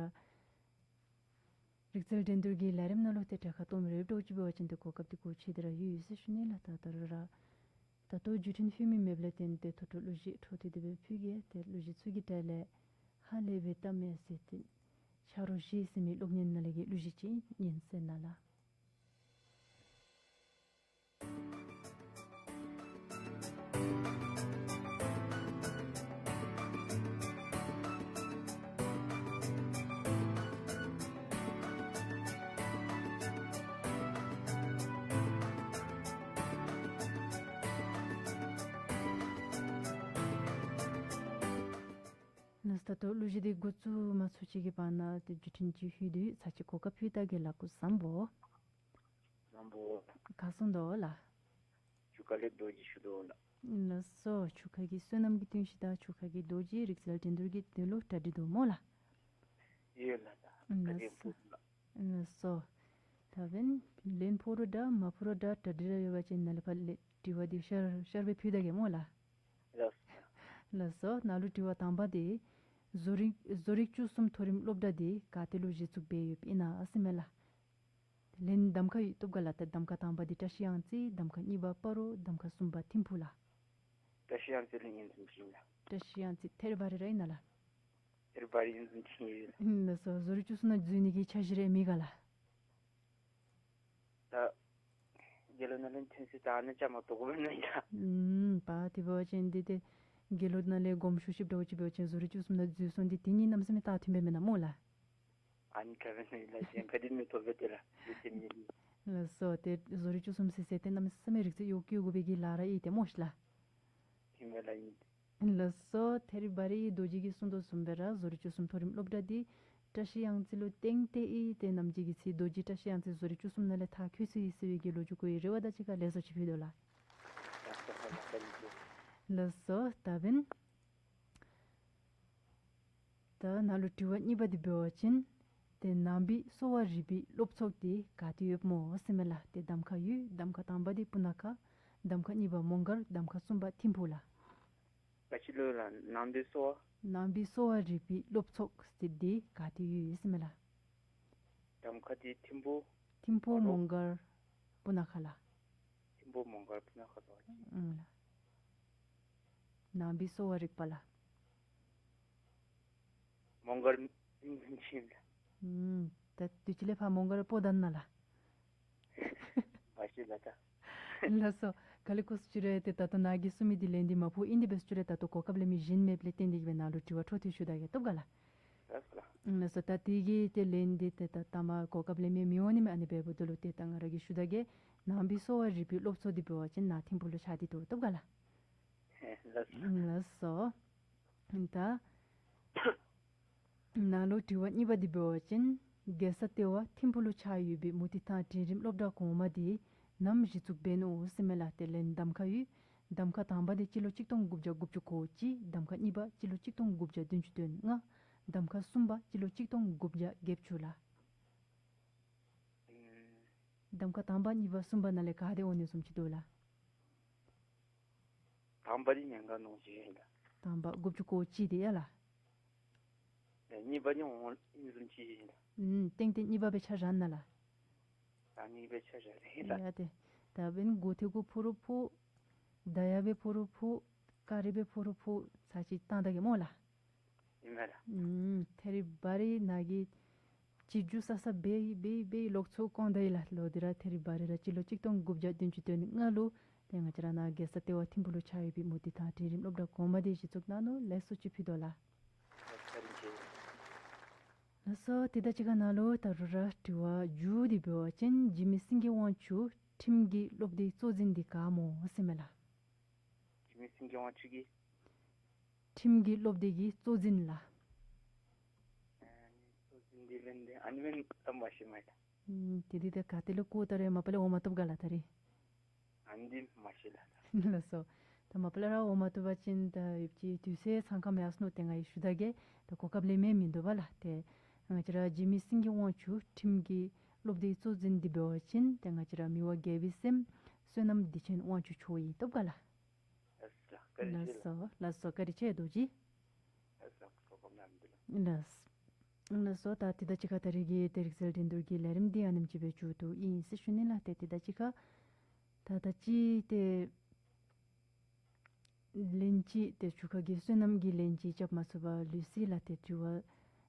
རིག་རྩལ་འགྲན་བསྡུར་གྱི་ལས་རིམ་ནང་ལུ་ཏེ་གྲལ་ཁར་གཏོགས་མི་རེ་འདྲཝ་ཅིག་འབད་བ་ཅིན་ཏེ་གོ་སྐབས་འདི་གོ་ཆོད་དེ་ར་ཡོད་ཡོད་ཟེར་ཞུ་ནི་ལགས། ད་ད་རུང་ར་ད་ལྟོ་བརྒྱུད་འཕྲིན་ལྷོད་མི་མེདཔ་ལས་བརྟེན་ཏེ་ཐོག་ཏུ་གླུ་གཞས་འཕྲོ་མཐུད་དེ་སྦེ་ཕུལ་གེ། ཏེ་གླུ་གཞས་ཚུ་གི་གྲས་ལས་ཧ་ལས་པའི་གཏམ་ཡང་ཟེར་ཏེ་ཆ་རོགས་གཞས་ཟེར་མི་གློག་བརྙན་ནང་ལས་ཀྱི་གླུ་གཞས་ཅིག་ཉན་གསན་གནང་ལགས། ལགས་སོ། ད་ལྟོ་གླུ་གཞས་འདི་འགོ་བཙུགས་མ་ཚུགས་ཅིག་གི་བར་ན་ཏེ་བརྒྱུད་འཕྲིན་ཅིག་ལྷོད་དེ་ཡོད། ཚར་གཅིག་གོ་སྐབས་ཕུལ་ད་གེ་ལགས། སྐུ་གཟུགས་བཟང་པོ། བཟང་པོ། ག་སོང་དོ་ལགས། ཆུ་ཁ་ལས་རྡོ་རྗེ་ཞུ་དོ་ལགས། ལགས་སོ། ཆུ་ཁ་གི་བསོད་ནམས་ཀྱི་བསྟུན་གཞི་དང་ཆུ་ཁ་གི་རྡོ་རྗེ་རིག་རྩལ་འགྲན་བསྡུར་གྱི་དོན་ལུ་གྲ་སྒྲིག་འདུག་སྨོ་ལགས། ཡོད་ལགས། ད་ལགས་སོ། ལན་ཕུལ་ལགས། ལགས་སོ། ད་འབདན་ལན་ཕུལ་རུང་འདྲ་མ་ཕུལ་རུང་འདྲ་གྲ་སྒྲིག་ར་ཡོད་པ་ཅིན་ནཱ་ལས་ཕར་ལས་དྲི་བ་འདི་ཤར་ཤར་སྦེ་ཕུལ་ད་གེ་སྨོ་ལགས། ལགས་སོ། ལགས་སོ། ནཱ་ལུ་དྲི་བ་དང་པ་འདི་བཟོ་རིག་བཟོ་རིག་བཅུ་གསུམ་མཐོ་རིམ་སློབ་གྲྭ་འདི་ག་ཏེ་ལུ་གཞི་བཙུགས་འབད་ཡོདཔ་ཨིན་ན་ཟེར་མས་ལགས། ལན་གདམ་ཁ་ཡོད་བཏུབ་ག་ལགས། ཏེ་གདམ་ཁ་དང་པ་འདི་བཀྲ་ཤིས་གཡང་རྩེ། གདམ་ཁ་གཉིས་པ་སྤ་རོ། གདམ་ཁ་གསུམ་པ་ཐིམ་ཕུག་ལགས། བཀྲ་ཤིས་གཡང་རྩེ་ལུ་ཨིནམ་བཟུམ་ཅིག་ཨིན་ལགས། བཀྲ་ཤིས་གཡང་རྩེ་ཐེ་རི་བ་རི་ར་ཨིན་ན་ལགས། ཐེ་རི་བ་རི་ཨིནམ་བཟུམ་ཅིག་ཨིན་ལགས། ལགས་སོ། བཟོ་རིག་བཅུ་གསུམ་ནང་འཛུལ་ནི་གི་འཆར་གཞི་རེ་མེད་ག་ལགས། ད་དགེ་སློང་ནང་ལས་ཐོན་ས་ད་ཨ་ནཱ་བཅའ་མར་གཏོགས་དགོ་པས་ན་ཡ། ཨུམ་པ་དེ་འབད་བ་ཅིན་འདི་ཏེ་དགེ་སློང་ནང་ལས་དགོངསམ་ཞུ་ཞིནམ་འདྲཝ་ཅིག་འབད་བ་ཅིན་བཟོ་རིག་བཅུ་གསུམ་ནང་འཛུལ་སོང་འདི་དེ་གཉིས་གནམ་མེད་ས་མེད་ད་མཐུན་པས་མེན་ན་སྨོ་ལགས། ཨ་ནི་ག་འབད་ནི་ལགས། གཞན་ཕན་འདི་མི་ཐོབ་པས་ཏེ་ལགས། འདི་དེ་མི་ལགས་སོ། ཏེ་བཟོ་རིག་བཅུ་གསུམ་ཟེར་ཟེར་ཏེ་གནམ་མེད་ས་མེད་རིག་རྩལ་གཡོག་བཀོལ་དགོ་པའི་གི་ལཱ་ར་ཨིན་ཏེ་སྨོ་ཤི་ལགས། ཨིན་མས་ལགས། ཨིན། ལགས་སོ། ཐེ་རི་བ་རི་རྡོ་རྗེ་གིས་གསུངས་དོ་བཟུམ་སྦེ་ར་བཟོ་རིག་བཅུ་གསུམ་མཐོ་རིམ་སློབ་གྲྭ་འདི་བཀྲ་ཤིས་གཡང་རྩེ་ལུ་བཏིང་སྟེ་ཨིན། ཏེ་ནམ་འཇིག་གི་ཚེ་རྡོ་རྗེ་བཀྲ་ཤིས་གཡང་རྩེ་བཟོ་རིག་བཅུ་གསུམ་ནང་ལས་མཐར་འཁྱོལ་ཚུགས་ཡི་ཟེར་བའི་གི་ལོ་རྒྱུས་གོ་ཡི། རེ་བ་དང་གཅིག་ཁར་ལེགས་སོ་ཅིག་ཕུལ་དོ་ལགས། ལགས་སོ། ད་འབདན་ད་ནཱ་ལུ་དྲི་བ་གཉིས་པ་འདི་འབད་བ་ཅིན་ཏེ་ནང་པའི་གསོ་བ་རིག་པའི་སློབ་ཚོགས་འདི་ག་ཏེ་ཡོདཔ་སྨོ་ཟེར་མས་ལགས། ཏེ་གདམ་ཁ་ཡོད། གདམ་ཁ་དང་པ་འདི་སྤུ་ན་ཁ། གདམ་ཁ་གཉིས་པ་མོང་སྒར། གདམ་ཁ་གསུམ་པ་ཐིམ་ཕུག་ལགས། ག་ཅི་ལོ་ལགས། ནང་པའི་གསོ་བ། ནང་པའི་གསོ་བ་རིག་པའི་སློབ་ཚོགས་ཟེར་འདི་ག་ཏེ་ཡོད་ཟེར་མས་ལགས། གདམ་ཁ་འདི་ཐིམ་ཕུག། ཐིམ་ཕུག། ཨ་ནོ། མོང་སྒར། སྤུ་ན་ཁ་ལགས། ཐིམ་ཕུག་མོང་སྒར་སྤུ་ན་ཁ་ལགས། ཨང་ལགས། ནང་པའི་གསོ་བ་རིག་པ་ལགས། མོང་སྒར་ཨིནམ་བཟུམ་ཅིག་ཨིན་ལགས། ཨུམ། ད་དུས་ཅི་ལས་ཕར་མོང་སྒར་སྤོ་ད་ནི་ན་ལགས། མ་ཤེས་ལགས་ད། ལགས་སོ། ག་ལས་སྐུ་གཟུགས་ཅིག་རེ་ཏེ་ད་ལྟོ་ནཱ་གིས་གསུངས་མི་འདི་ལན་འདི་མ་ཕུལ། ཨིན་དེ་འབད་སོང་ཅི་རེ་ད་ལྟོ་གོ་སྐབས་ལེན་མི་གཞན་མེདཔ་ལས་བརྟེན་ཏེ་གིས་སྦེ་ནཱ་ལུ་དྲི་བ་འཕྲོ་མཐུད་ཞུ་ད་གེ། བཏུབ་ག་ལགས། ལགས་སོ་ལགས། ལགས་སོ། ད་དེ་གི་ཏེ་ལན་འདི་ཏེ་ད་ལྟ་མ་གོ་སྐབས་ལེན་མི་མི་འོང་ནི་མས། ཨ་ནི་འབདཝ་ད་ལུ་ཏེ་ད་ང་ར་གིས་ཞུ་ད་གེ། ནང་པའི་གསོ་བ་རིག་པའི་སློབ་ཚོགས་འདི་འབད་བ་ཅིན་ནཱ་ཐིམ་ཕུག་ལུ་ཆགས་ཏེ་འདུག། བཏུབ་ག་ལགས། ལགས་སོ། ལགས་སོ། ད་ནཱ་ལུ་དྲི་བ་གཉིས་པ་འདི་འབད་བ་ཅིན་རྒྱལ་ས་ལྟེ་བ་ཐིམ་ཕུག་ལུ་ཆགས་ཡོད་པའི་མུ་སྟེགས་ཐང་འབྲིང་རིམ་སློབ་གྲྭ་གོང་མ་འདི་ནམ་གཞི་བཙུགས་འབད་ནུག་ཟེར་མས་ལགས། ཏེ་ལན་གདམ་ཁ་ཡོད། གདམ་ཁ་དང་པ་འདི་སྤྱི་ལོ་གཅིག་སྟོང་དགུ་བརྒྱ་དགུ་བཅུ་གོ་གཅིག། གདམ་ཁ་གཉིས་པ་སྤྱི་ལོ་གཅིག་སྟོང་དགུ་བརྒྱ་བདུན་ཅུ་དོན་ལྔ། གདམ་ཁ་གསུམ་པ་སྤྱི་ལོ་གཅིག་སྟོང་དགུ་བརྒྱ་བརྒྱད་ཅུ་ལགས། ཨུམ། གདམ་ཁ་དང་པ་གཉིས་པ་གསུམ་པ་ནང་ལས་ག་དེ་འོང་ནི་བཟུམ་ཅིག་འདུག་ལགས། དང་པ་འདི་ཉེན་ཁ་ནོར་བཞིན་ཨིན་ལགས། དང་པ་དགུ་བཅུ་གོ་གཅིག་འདི་ཡ་ལགས། ཨེ་གཉིས་པ་འདི་འོང་ནི་བཟུམ་ཅིག་ཨིན་ལགས། ཨུམ། ཏེང་ཏེ་གཉིས་པ་སྦེ་ཆ་བཞག་ན་ལགས། ད་གཉིས་པ་སྦེ་ཆ་བཞག་ལགས། ཡ་ཏེ། ད་འབདན་གོ་ཐེ་གུ་ཕུ་རུ་ཕུ། ད་ཡ་སྦེ་ཕུ་རུ་ཕུ། ཀ་རི་སྦེ་ཕུ་རུ་ཕུ། ཚར་གཅིག་བཏང་ད་གེ་སྨོ་ལགས། ཨིན་མས་ལགས། ཨུམ། ཐེ་རི་བ་རི་ནཱ་གིས་སྤྱི་རྒྱུ་ས་ས་འབད་འབད་འབད་ལོག་ཚུར་བཀོ་ད་ཡི་ལགས། ལོག་སྟེ་ར་ཐེ་རི་བ་རི་ར་སྤྱི་ལོ་གཅིག་སྟོང་དགུ་བརྒྱ་བདུན་ཅུ་དོན་ལྔ་ལུ་ཏེ་ང་བཅས་ར་ནཱ་རྒྱལ་ས་ལྟེ་བ་ཐིམ་ཕུག་ལུ་ཆགས་ཡོད་པའི་མུ་སྟེགས་ཐང་འབྲིང་རིམ་སློབ་གྲྭ་གོང་མ་འདི་གཞི་བཙུགས་གནང་ནུག། ལེགས་སོ་ཅིག་ཕུལ་དོ་ལགས། ལགས་སོ། ཏེ་ད་ཅི་ཁ་ནཱ་ལུ་ད་རུང་ར་དྲི་བ་མཇུག་འདི་འབད་བ་ཅིན་འཇིགས་མེད་སེང་གེ་དབང་ཕྱུག་ཁྲིམས་ཀྱི་སློབ་སྡེའི་གཙོ་འཛིན་འདི་ག་སྨོ་ཟེར་མས་ལགས། འཇིགས་མེད་སེང་གེ་དབང་ཕྱུག་གི། ཁྲིམས་ཀྱི་སློབ་སྡེ་གི་གཙོ་འཛིན་ལགས། ཨ་ནི་གཙོ་འཛིན་འདི་ལན་འདི་ཨ་ནི་མེན་ད་མ་ཤེས་མས་ད། ཨུམ། ཏེ་འདི་ད་ག་ཏེ་ལུ་བཀོ་ད་རུང་མ་པ་ལས་འོང་མ་བཏུབ་ག་ལགས་ད་རེས། ཨ་ནི་འདི་མ་ཤེས་ལགས་ད། ལགས་སོ། ད་མ་པ་ལས་ར་འོང་མ་བཏུབ་པ་ཅིན་ད་ཡོད་ཀྱི་དུས་ཚོད་ཚང་ཁ་མེད་ས་ནུག། ཏེ་ང་གིས་ཞུ་ད་གེ། ད་གོ་སྐབས་ལེན་མི་མིན་འདུག་པ་ལགས། ཏེ་ང་བཅས་ར་འཇིགས་མེད་སེང་གེ་དབང་ཕྱུག་ཁྲིམས་ཀྱི་ སློབ་སྡེའི་གཙོ་འཛིན་འདི་འབད་བ་ཅིན་ཏེ་ང་བཅས་ར་མི་དབང་རྒྱལ་པོའི་སྲསམོ་བསོད་ནམས་བདེ་ཆེན་དབང་ཕྱུག་མཆོག་ཨིན། བཏུབ་ག་ལགས། ལགས་སོ། ལགས་སོ། བཀའ་དྲིན་ཆེ། རྡོ་རྗེ། ལགས་སོ། ད་དེ་དང་གཅིག་ཁར་ད་རིས་ཀྱི་ཏེ་རིག་རྩལ་འགྲན་བསྡུར་གྱི་ལས་རིམ་འདི་ཨ་ནེམ་ཅིག་སྦེ་མཇུག་བསྡུཝ་ཨིན་ཟེར་ཞུ་ནི་ལགས། ཏེ་དེ་དང་གཅིག་ཁར་ད་ད་ཅི་ཏེ་ལན་ཅིག་ཏེ་བྱུར་ཁ་གི་བསོད་ནམས་ཀྱི་ལན་ཅིག་རྐྱབ་མ་ཚུགས་པར་ལུས་སོ་ལགས། ཏེ་དྲི་བ་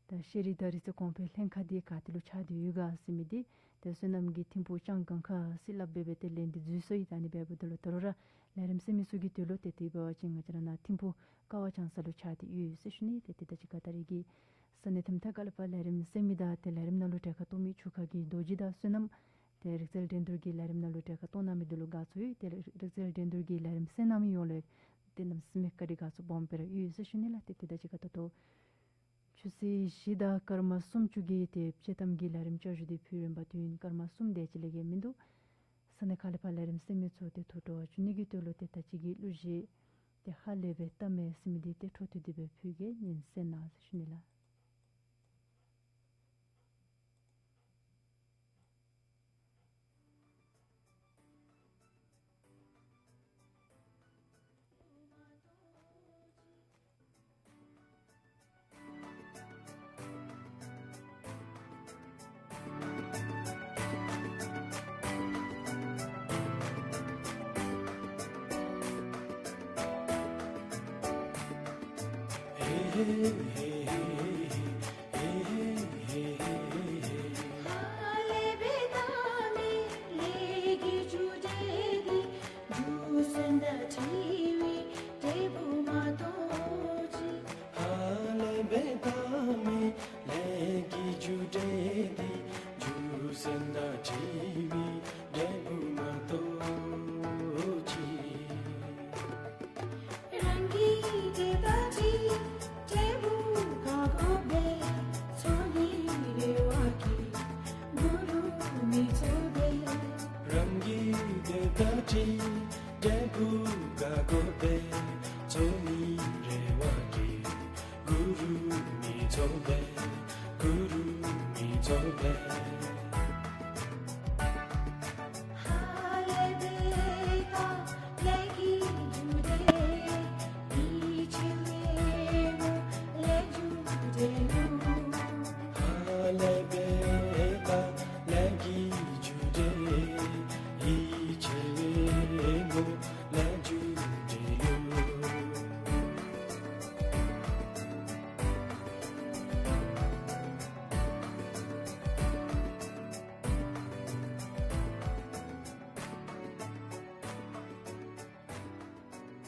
ད་ཤེས་རིག་དང་རིག་རྩལ་གོང་འཕེལ་ལྷན་ཁག་འདི་ག་ཏེ་ལུ་ཆགས་ཏེ་ཡོད་ག་ཟེར་མི་འདི་ཏེ་བསོད་ནམས་ཀྱི་ཐིམ་ཕུག་ལྕང་སྒང་ཁ་ཟེར་སླབ་སྦེ་སྦེ་ཏེ་ལན་འདི་འཛུལ་སོ་ཡི། ད་ཨ་ནི་འབདཝ་ད་ལུ་ད་རུང་ར་ལས་རིམ་གསན་མི་ཚུ་གིས་དེ་ལུ་ཏེ་དེ་འབད་བ་ཅིན་ང་བཅས་ར་ནཱ་ཐིམ་ཕུག་ཀ་བ་ལྕང་ས་ལུ་ཆགས་ཏེ་ཡོད་ཟེར་ཞུ་ནི། ཏེ་དེ་དང་གཅིག་ཁར་ད་རིས་ཀྱི་ས་གནས་ཐམ་ཐ་ག་ལས་ཕར་ལས་རིམ་གསན་མི་དང་ཏེ་ལས་རིམ་ནང་ལུ་གྲལ་ཁར་གཏོགས་མི་བྱུར་ཁ་གི་རྡོ་རྗེ་དང་བསོད་ནམས་ཏེ་རིག་རྩལ་འགྲན་བསྡུར་གྱི་ལས་རིམ་ནང་ལུ་གྲལ་ཁར་གཏོགས་གནང་མི་འདི་ལུ་དགའ་ཚོར་ཡོད། ཏེ་རིག་རྩལ་འགྲན་བསྡུར་གྱི་ལས་རིམ་གསན་གནང་མི་ཡོངས་ལུ་ཏེ་གནམ་མེད་ས་མེད་བཀའ་དྲིན་དགའ་ཚོར་སྦོམ་སྦེ་ར་ཡོད་ཟེར་ཞུ་ནི་ལགས། ཏེ་དེ་དང་གཅིག་ཁར་ད་ལྟོ་ཆུ་ཚོད་བཞི་དང་སྐར་མ་སུམ་ཅུ་གི་ཏེ་དཔྱེ་གཏམ་གྱི་ལས་རིམ་བསྐྱར་ཞུ་འདི་ཕུལ་རན་པ་དུས་ཡུན་སྐར་མ་གསུམ་དེ་ཅིག་ལས་བརྒལ་མིན་འདུག། ས་གནས་ཁག་ལས་ཕར་ལས་རིམ་གསན་མི་ཚུ་ཏེ་ཐུགས་སྤྲོ་བ་བྱུང་ནི་གི་དོན་ལུ་ཏེ་ད་ཅི་གི་གླུ་གཞས་ཏེ་ཧ་ལས་པའི་གཏམ་མེད་ཟེར་མི་འདི་ཏེ་འཕྲོ་མཐུད་དེ་སྦེ་ཕུལ་གེ། ཉན་གསན་གནང་ཟེར་ཞུ་ནི་ལགས། རང་གི་དེ་ད་ཅི་འབྲས་བུ་ག་དགོ་པས། ཚོགས་གཉིས་རེ་བ་གིས་གུ་རུ་མི་ཚོགས་པས། རང་གི་དེ་ད་ཅི་འབྲས་བུ་ག་དགོ་པས། ཚོགས་གཉིས་རེ་བ་གིས་གུ་རུ་མི་ཚོགས་པས། གུ་རུ་མི་ཚོགས་པས།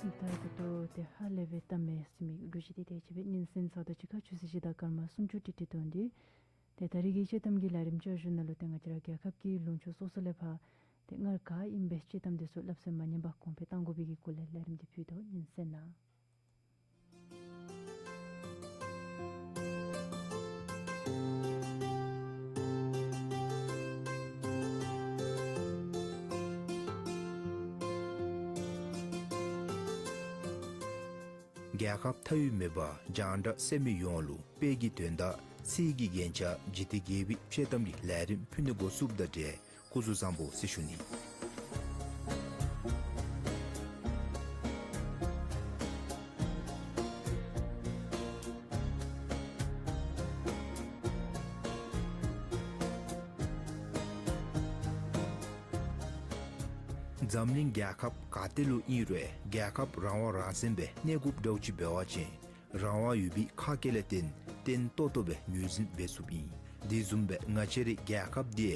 ད་ད་ལྟོ་ཏེ་ཧ་ལས་པའི་གཏམ་མེད་ཟེར་མི་གླུ་གཞས་འདི་དེ་ཅིག་སྦེ་ཉན་གསན་ཚརཝ་དང་གཅིག་ཁར་ཆུ་ཚོད་བཞི་དང་སྐར་མ་སུམ་ཅུ་ཏིག་ཏིག་ཐོན་ཏེ། ཏེ་ད་རིས་ཀྱི་དཔྱེ་གཏམ་གྱི་ལས་རིམ་བསྐྱར་ཞུ་ནང་ལུ་ཏེ་ང་བཅས་ར་རྒྱལ་ཁབ་ཀྱི་ལུང་ཕྱོགས་སོ་སོ་ལས་ཕར་ཏེ་སྔར་ག་ཨིནམ་སྦེ་དཔྱེ་གཏམ་འདི་ཚུ་སླབ་ས་མ་ཉམས་པར་གོང་འཕེལ་གཏང་དགོ་པའི་གི་སྐོར་ལས་ལས་རིམ་འདི་ཕུལ་དོ། ཉན་གསན་གནང་། རྒྱལ་ཁབ་མཐའ་དབུས་མེད་པར་རྒྱང་བསྒྲགས་གསན་མི་ཡོངས་ལུ་དཔེ་གི་དོན་དག་ཚིག་གི་རྒྱན་ཆ་འཇིག་རྟེན་རྒྱས་པའི་དཔྱེ་གཏམ་གྱི་ལས་རིམ་ཕུལ་ནི་འགོ་བཙུགསཔ་དང་འབྲེལ་སྐུ་གཟུགས་བཟང་པོ་ཟེར་ཞུ་ནི། འཛམ་གླིང་རྒྱལ་ཁབ་ག་ཏེ་ལུ་ཨིན་རུང་རྒྱལ་ཁབ་རང་དབང་རང་བཙན་སྦེ་གནས་དགོཔ་འདྲཝ་ཅིག་འབད་བ་ཅིན་རང་དབང་ཡོད་པའི་ཁ་སྐད་ལས་བརྟེན་བརྟན་ཏོག་ཏོ་སྦེ་ངོས་འཛིན་འབད་ཚུགསཔ་ཨིན། དེ་བཟུམ་སྦེ་ང་བཅས་རའི་རྒྱལ་ཁབ་འདི་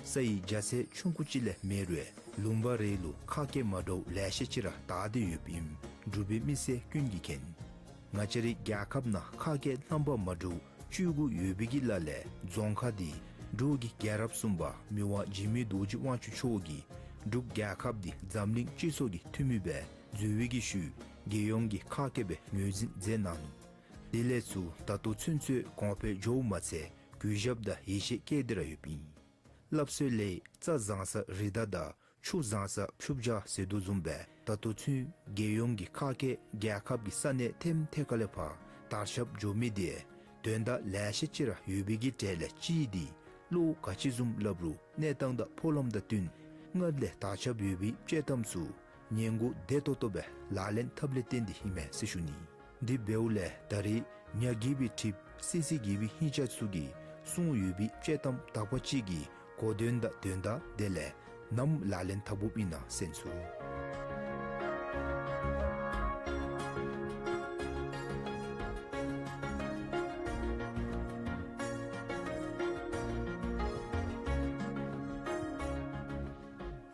ས་ཡི་རྒྱ་ཚད་ཆུང་ཀུ་ཅིག་ལས་མེད་རུང་ལུང་པ་རེ་ལུ་ཁ་སྐད་མ་འདྲཝ་ལེ་ཤ་ཅིག་ར་དར་ཏེ་ཡོདཔ་ཨིནམ་འབྲུག་པའི་མི་སེར་ཀུན་གྱིས་མཁྱེན། ང་བཅས་རའི་རྒྱལ་ཁབ་ནང་ཁ་སྐད་རྣམ་པ་མ་འདྲཝ་བཅུ་དགུ་ཡོད་པའི་གི་ལ་ལས་རྫོང་ཁག་འདི་འབྲུག་གི་རྒྱལ་རབས་གསུམ་པ་མི་དབང་འཇིགས་མེད་རྡོ་རྗེ་དབང་ཕྱུག་མཆོག་གིས་འབྲུག་རྒྱལ་ཁབ་འདི་འཛམ་གླིང་སྤྱི་ཚོགས་ཀྱི་འཐུས་མི་སྦེ་འཛུལ་བའི་གི་ཤུལ་རྒྱལ་ཡོངས་ཀྱི་ཁ་སྐད་སྦེ་ངོས་འཛིན་མཛད་གནང་ནུག། དེ་ལས་ཚུར་ད་ལྟོ་ཚུན་ཚོད་གོང་འཕེལ་འགྱོཝ་མ་ཚད་གུས་ཞབས་དང་ཡིད་ཆེས་བསྐྱེད་དེ་ར་ཡོདཔ་ཨིན། སླབ་སྲོལ་ལས་རྩྭ་བཟང་ས་རི་དྭགས་དང་ཆུ་བཟང་ས་ཕྱུགཔོ་བྱ་ཟེར་དོ་བཟུམ་སྦེ་ད་ལྟོ་ཚུན་རྒྱལ་ཡོངས་ཀྱི་ཁ་སྐད་རྒྱལ་ཁབ་ཀྱི་ས་གནས་ཐེམ་ཐེ་ཁ་ལས་ཕར་དར་ཁྱབ་འགྱོ་མི་འདི་དོན་དག་ལེ་ཤ་ཅིག་ར་ཡོད་པའི་གི་གྲས་ལས་གཅིག་འདི་ བློ་ག་ཅི་བཟུམ་སླབ་རུང་གནས་སྟངས་དང་ཕོ་ལམ་དང་བསྟུན་སྔར་ལས་དར་ཁྱབ་ཡོད་པའི་དཔྱེ་གཏམ་ཚུ་ཉན་གོ་བདེ་ཏོག་ཏོ་སྦེ་ལག་ལེན་འཐབ་ལས་བརྟེན་ཏེ་ཨིན་མས་ཟེར་ཞུ་ནི། དེ་འབདཝ་ལས་ད་རེས་ཉ་རྒས་པའི་གྲིབ་སི་སི་རྒས་པའི་ཧིང་ཅ་ཚུ་གིས་གསུངས་ཡོད་པའི་དཔྱེ་གཏམ་དག་པ་ཅིག་གི་གོ་དོན་དང་དོན་དག་དེ་ལས་ནམ་ལག་ལེན་འཐབ་དགོཔ་ཨིན་ན་གསན་ཚུགས།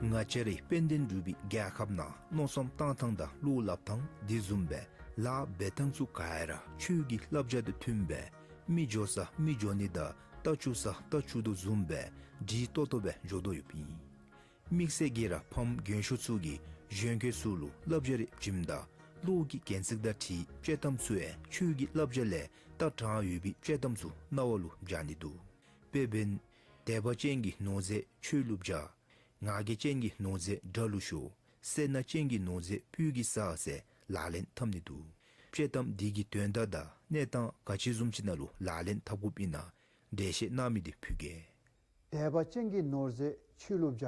ང་བཅས་རའི་དཔལ་ལྡན་འབྲུག་པའི་རྒྱལ་ཁབ་ནང་མནོ་བསམ་བཏང་ཐངས་དང་བློ་སླབ་ཐངས་དེ་བཟུམ་སྦེ་ལཱ་འབད་ཐངས་ཚུ་ག་ར་ཆོས་ཀྱི་བསླབ་བྱ་དང་མཐུནམ་སྦེ་མི་འགྱོ་ས་མི་འགྱོ་ནི་དང་རྟ་འཕྱུག་ས་རྟ་འཕྱུག་དོ་བཟུམ་སྦེ་སྒྲིག་ཏོག་ཏོ་སྦེ་འགྱོ་དོ་ཡོདཔ་ཨིན། དམིགས་བསལ་གྱིས་ར་ཕམ་རྒན་ཤོས་ཚུ་གིས་གཞོན་སྐྱེས་ཚུ་ལུ་བསླབ་བྱ་རེ་བྱིནམ་ད་བློ་གི་རྒྱན་ཚིག་དང་འཁྲིལ་དཔྱེ་གཏམ་ཚུ་ཡང་ཆོས་ཀྱི་བསླབ་བྱ་ལས་ལྟ་དྲགས་ཡོད་པའི་དཔྱེ་གཏམ་ཚུ་རྣ་བ་ལུ་འབྱར་ནི་འདུག། དཔེ་འབདན་དད་པ་ཅན་གྱི་ནོར་རྫས་ཆོས་ལུ་བྱ། ང་རྒྱལ་ཅན་གྱི་ནོར་རྫས་དགྲ་ལུ་ཤོར། སེར་སྣ་ཅན་གྱི་ནོར་རྫས་སྤོས་ཀྱིས་ཟ་ཟེར་ལག་ལེན་འཐབ་ནི་འདུག། དཔྱེ་གཏམ་འདི་གི་དོན་དག་དང་གནས་སྟངས་ག་ཅི་བཟུམ་ཅིག་ནང་ལུ་ལག་ལེན་འཐབ་དགོཔ་ཨིན་ན་འགྲེལ་བཤད་གནང་མི་འདི་ཕུལ་གེ། དད་པ་ཅན་གྱི་ནོར་རྫས་ཆོས་ལུ་བྱ།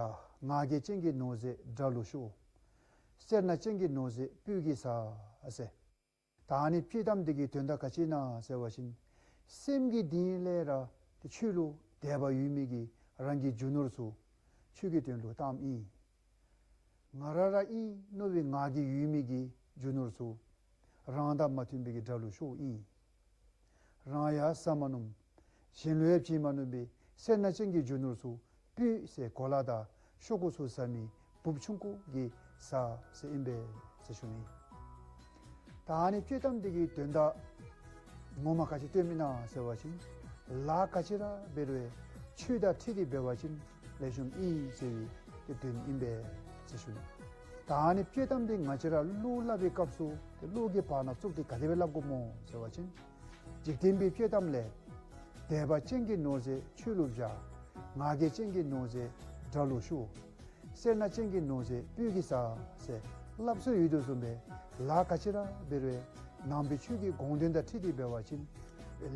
ང་རྒྱལ་ཅན་གྱི་ནོར་རྫས་དགྲ་ལུ་ཤོར། སེར་སྣ་ཅན་གྱི་ནོར་རྫས་སྤོས་ཀྱིས་ཟ་ཟེར། ད་ཨ་ནི་དཔྱེ་གཏམ་འདི་གི་དོན་དག་ག་ཅི་ཨིན་ན་ཟེར་བ་ཅིན་སེམས་ཀྱི་གཏིང་ལས་ར་ཏེ་ཆོས་ལུ་དད་པ་ཡོད་མི་གི་རང་གི་རྒྱུ་ནོར་ཚུ་ཆོས་ཀྱི་དོན་ལུ་བཏངམ་ཨིན། ང་ར་ར་ཨིན་མནོ་བའི་ང་རྒྱལ་ཡོད་མི་གི་རྒྱུ་ནོར་ཚུ་རང་དང་མ་མཐུན་པའི་གི་དགྲ་ལུ་ཤོརཝ་ཨིན། རང་ཡང་བཟའ་མ་ནུམ་གཞན་ལུ་ཡང་བྱིན་མ་ནུམ་པའི་སེར་སྣ་ཅན་གྱི་རྒྱུ་ནོར་ཚུ་སྤོས་ཟེར་གོ་ལ་དང་ཤོག་གུ་ཚུ་ཟ་མི་འབུཔ་ཆུང་ཀུ་གིས་ཟ་ཟེར་ཨིན་པས་ཟེར་ཞུ་ནི། ད་ཨ་ནི་དཔྱེ་གཏམ་འདི་གི་དོན་དག་ངོ་མ་ག་ཅི་སྟོནམ་ཨིན་ན་ཟེར་བ་ཅིན་ལཱ་ག་ཅི་ར་འབད་རུང་ཆོས་དང་འཁྲིལ་ཏེ་འབད་བ་ཅིན་ལེགས་ཤོམ་ཨིན་ཟེར་བའི་དོན་ཨིན་པས་ཟེར་ཞུ་ནི། ད་ཨ་ནི་དཔྱེ་གཏམ་འདི་ང་བཅས་ར་བློ་སླབ་པའི་སྐབས་སུ་ཏེ་བློ་གི་བར་ན་བཙུགས་ཏེ་ག་དེ་སྦེ་སླབ་དགོཔ་སྨོ་ཟེར་བ་ཅིན་འཇིག་རྟེན་པའི་དཔྱེ་གཏམ་ལས་དད་པ་ཅན་གྱི་ནོར་རྫས་ཆོས་ལུ་བྱ། ང་རྒྱལ་ཅན་གྱི་ནོར་རྫས་དགྲ་ལུ་ཤོར། སེར་སྣ་ཅན་གྱི་ནོར་རྫས་སྤོས་ཀྱིས་ཟ་ཟེར་སླབ་སྲོལ་ཡོད་དོ་བཟུམ་སྦེ་ལཱ་ག་ཅི་ར་འབད་རུང་ནང་པའི་ཆོས་ཀྱི་དགོངས་དོན་དང་འཁྲིལ་ཏེ་འབད་བ་ཅིན་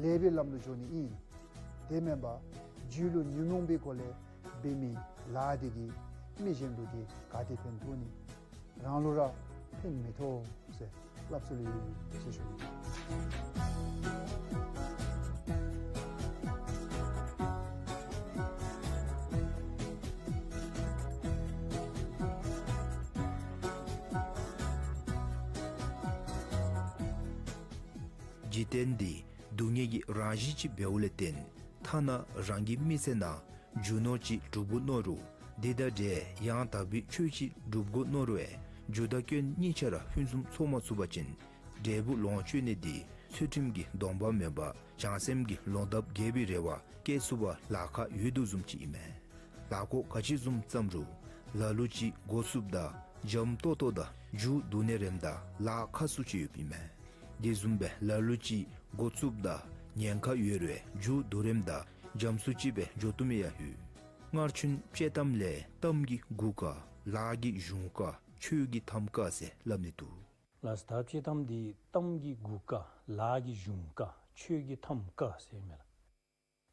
ལེགས་པའི་ལམ་ལུ་འགྱོ་ནི་ཨིན། དེ་མེན་པར་རྒྱུད་ལུ་ཉོན་མོངས་པའི་སྒོ་ལས་འབད་མི་ལཱ་འདི་གིས་མི་གཞན་ལུ་ཏེ་ག་ཏེ་ཕན་ཐོགས་ནི། རང་ལུ་ར་ཕན་མི་ཐོགས་ཟེར་སླབ་སྲོལ་ཡོད་ཟེར་ཞུ་ནི། འཇིག་རྟེན་འདི་སྡུག་བསྔལ་གྱི་རང་བཞིན་ཅིག་འབདཝ་ལས་བརྟེན་ཐ་ན་རང་གི་མི་ཚེ་ནང་རྒྱུ་ནོར་ཅིག་སྒྲུབ་དགོ་མནོ་རུང་དེ་དང་འབྲེལ་ཡང་དག་པའི་ཆོས་ཅིག་སྒྲུབ་དགོ་མནོ་རུང་ཡང་རྒྱུ་དང་སྐྱོན་གཉིས་ཆ་ར་ཕུན་སུམ་ཚོགས་མ་ཚུགས་པ་ཅིན་འབྲས་བུ་ལོངས་སྤྱོད་ནི་འདི་ཚུལ་ཁྲིམས་ཀྱི་སྡོམ་པ་མེད་པར་བྱང་སེམས་ཀྱི་ལོ་འདབ་རྒྱས་པའི་རེ་བ་བསྐྱེད་ཚུགས་པར་ལཱ་ཁག་ཡོད་དོ་བཟུམ་ཅིག་ཨིན་མས། ལཱ་ཁག་ག་ཅི་བཟུམ་བརྩམ་རུང་ལ་ལུ་ཅིག་འགོ་བཙུགསཔ་ད་འཇམ་ཏོག་ཏོ་དང་མཇུག་བསྡུ་ནི་རནམ་ད་ལཱ་ཁག་སུ་ཅིག་ཡོདཔ་ཨིན་མས། དེ་བཟུམ་སྦེ་ལ་ལུ་ཅིག་འགོ་བཙུགསཔ་ད་ཉེན་ཁ་ཡོད་རུང་མཇུག་བསྡུ་རནམ་ད་འཇམ་སུ་ཅིག་སྦེ་འགྱོ་བཏུབ་མི་ཡང་ཡོད། སྔར་བྱོན་དཔྱེ་གཏམ་ལས་གཏམ་གྱི་མགུ་ཀ་ལཱ་གི་གཞུང་ཀ་ཆོས་ཀྱི་ཐམ་ཀ་ཟེར་སླབ་ནི་འདུག། ལགས་སོ། ད་དཔྱེ་གཏམ་འདི་གཏམ་གྱི་མགུ་ཀ་ལཱ་གི་གཞུང་ཀ་ཆོས་ཀྱི་ཐམ་ཀ་ཟེར་མས་ལགས།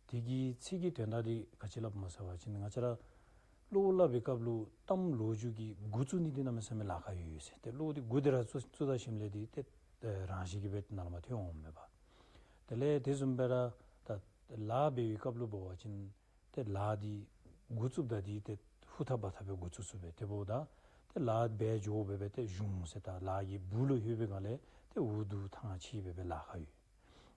དེ་གི་ཚིག་གི་དོན་དག་འདི་ག་ཅི་སླབ་སྨོ་ཟེར་བ་ཅིན་ང་བཅས་ར་བློ་སླབ་པའི་སྐབས་ལུ་གཏམ་ལོ་རྒྱུས་ཀྱི་འགོ་བཙུགས་ནི་འདི་གནམ་མེད་ས་མེད་ལཱ་ཁག་ཡོད་ཡོད་ཟེར། ཏེ་བློ་འདི་འགོ་འདི་ར་བཙུགས་བཙུགས་ད་ཞིནམ་ལས་འདི་ཏེ་རང་བཞིན་གྱིས་སྦེ་ནཱ་ལས་མར་ཐོན་འོངམ་མས་པ། དེ་ལས་དེ་བཟུམ་སྦེ་ར་ད་ལཱ་འབད་བའི་སྐབས་ལུ་འབད་བ་ཅིན་ཏེ་ལཱ་འདི་འགོ་བཙུགསཔ་ད་འདི་ཏེ་ཧུར་ཐག་འབད་ཐག་སྦེ་འགོ་བཙུགས་ཚུགས་པས། དེ་འབདཝ་ད་ཏེ་ལཱ་འབད་འགྱོ་སྦེ་སྦེ་ཏེ་གཞུང་ཟེར་ད་ལཱ་གི་སྦུག་ལུ་ལྷོད་པའི་སྒང་ལས་ཏེ་འུ་སྡུག་ཐང་ཆད་སྦེ་སྦེ་ལཱ་ཁག་ཡོད།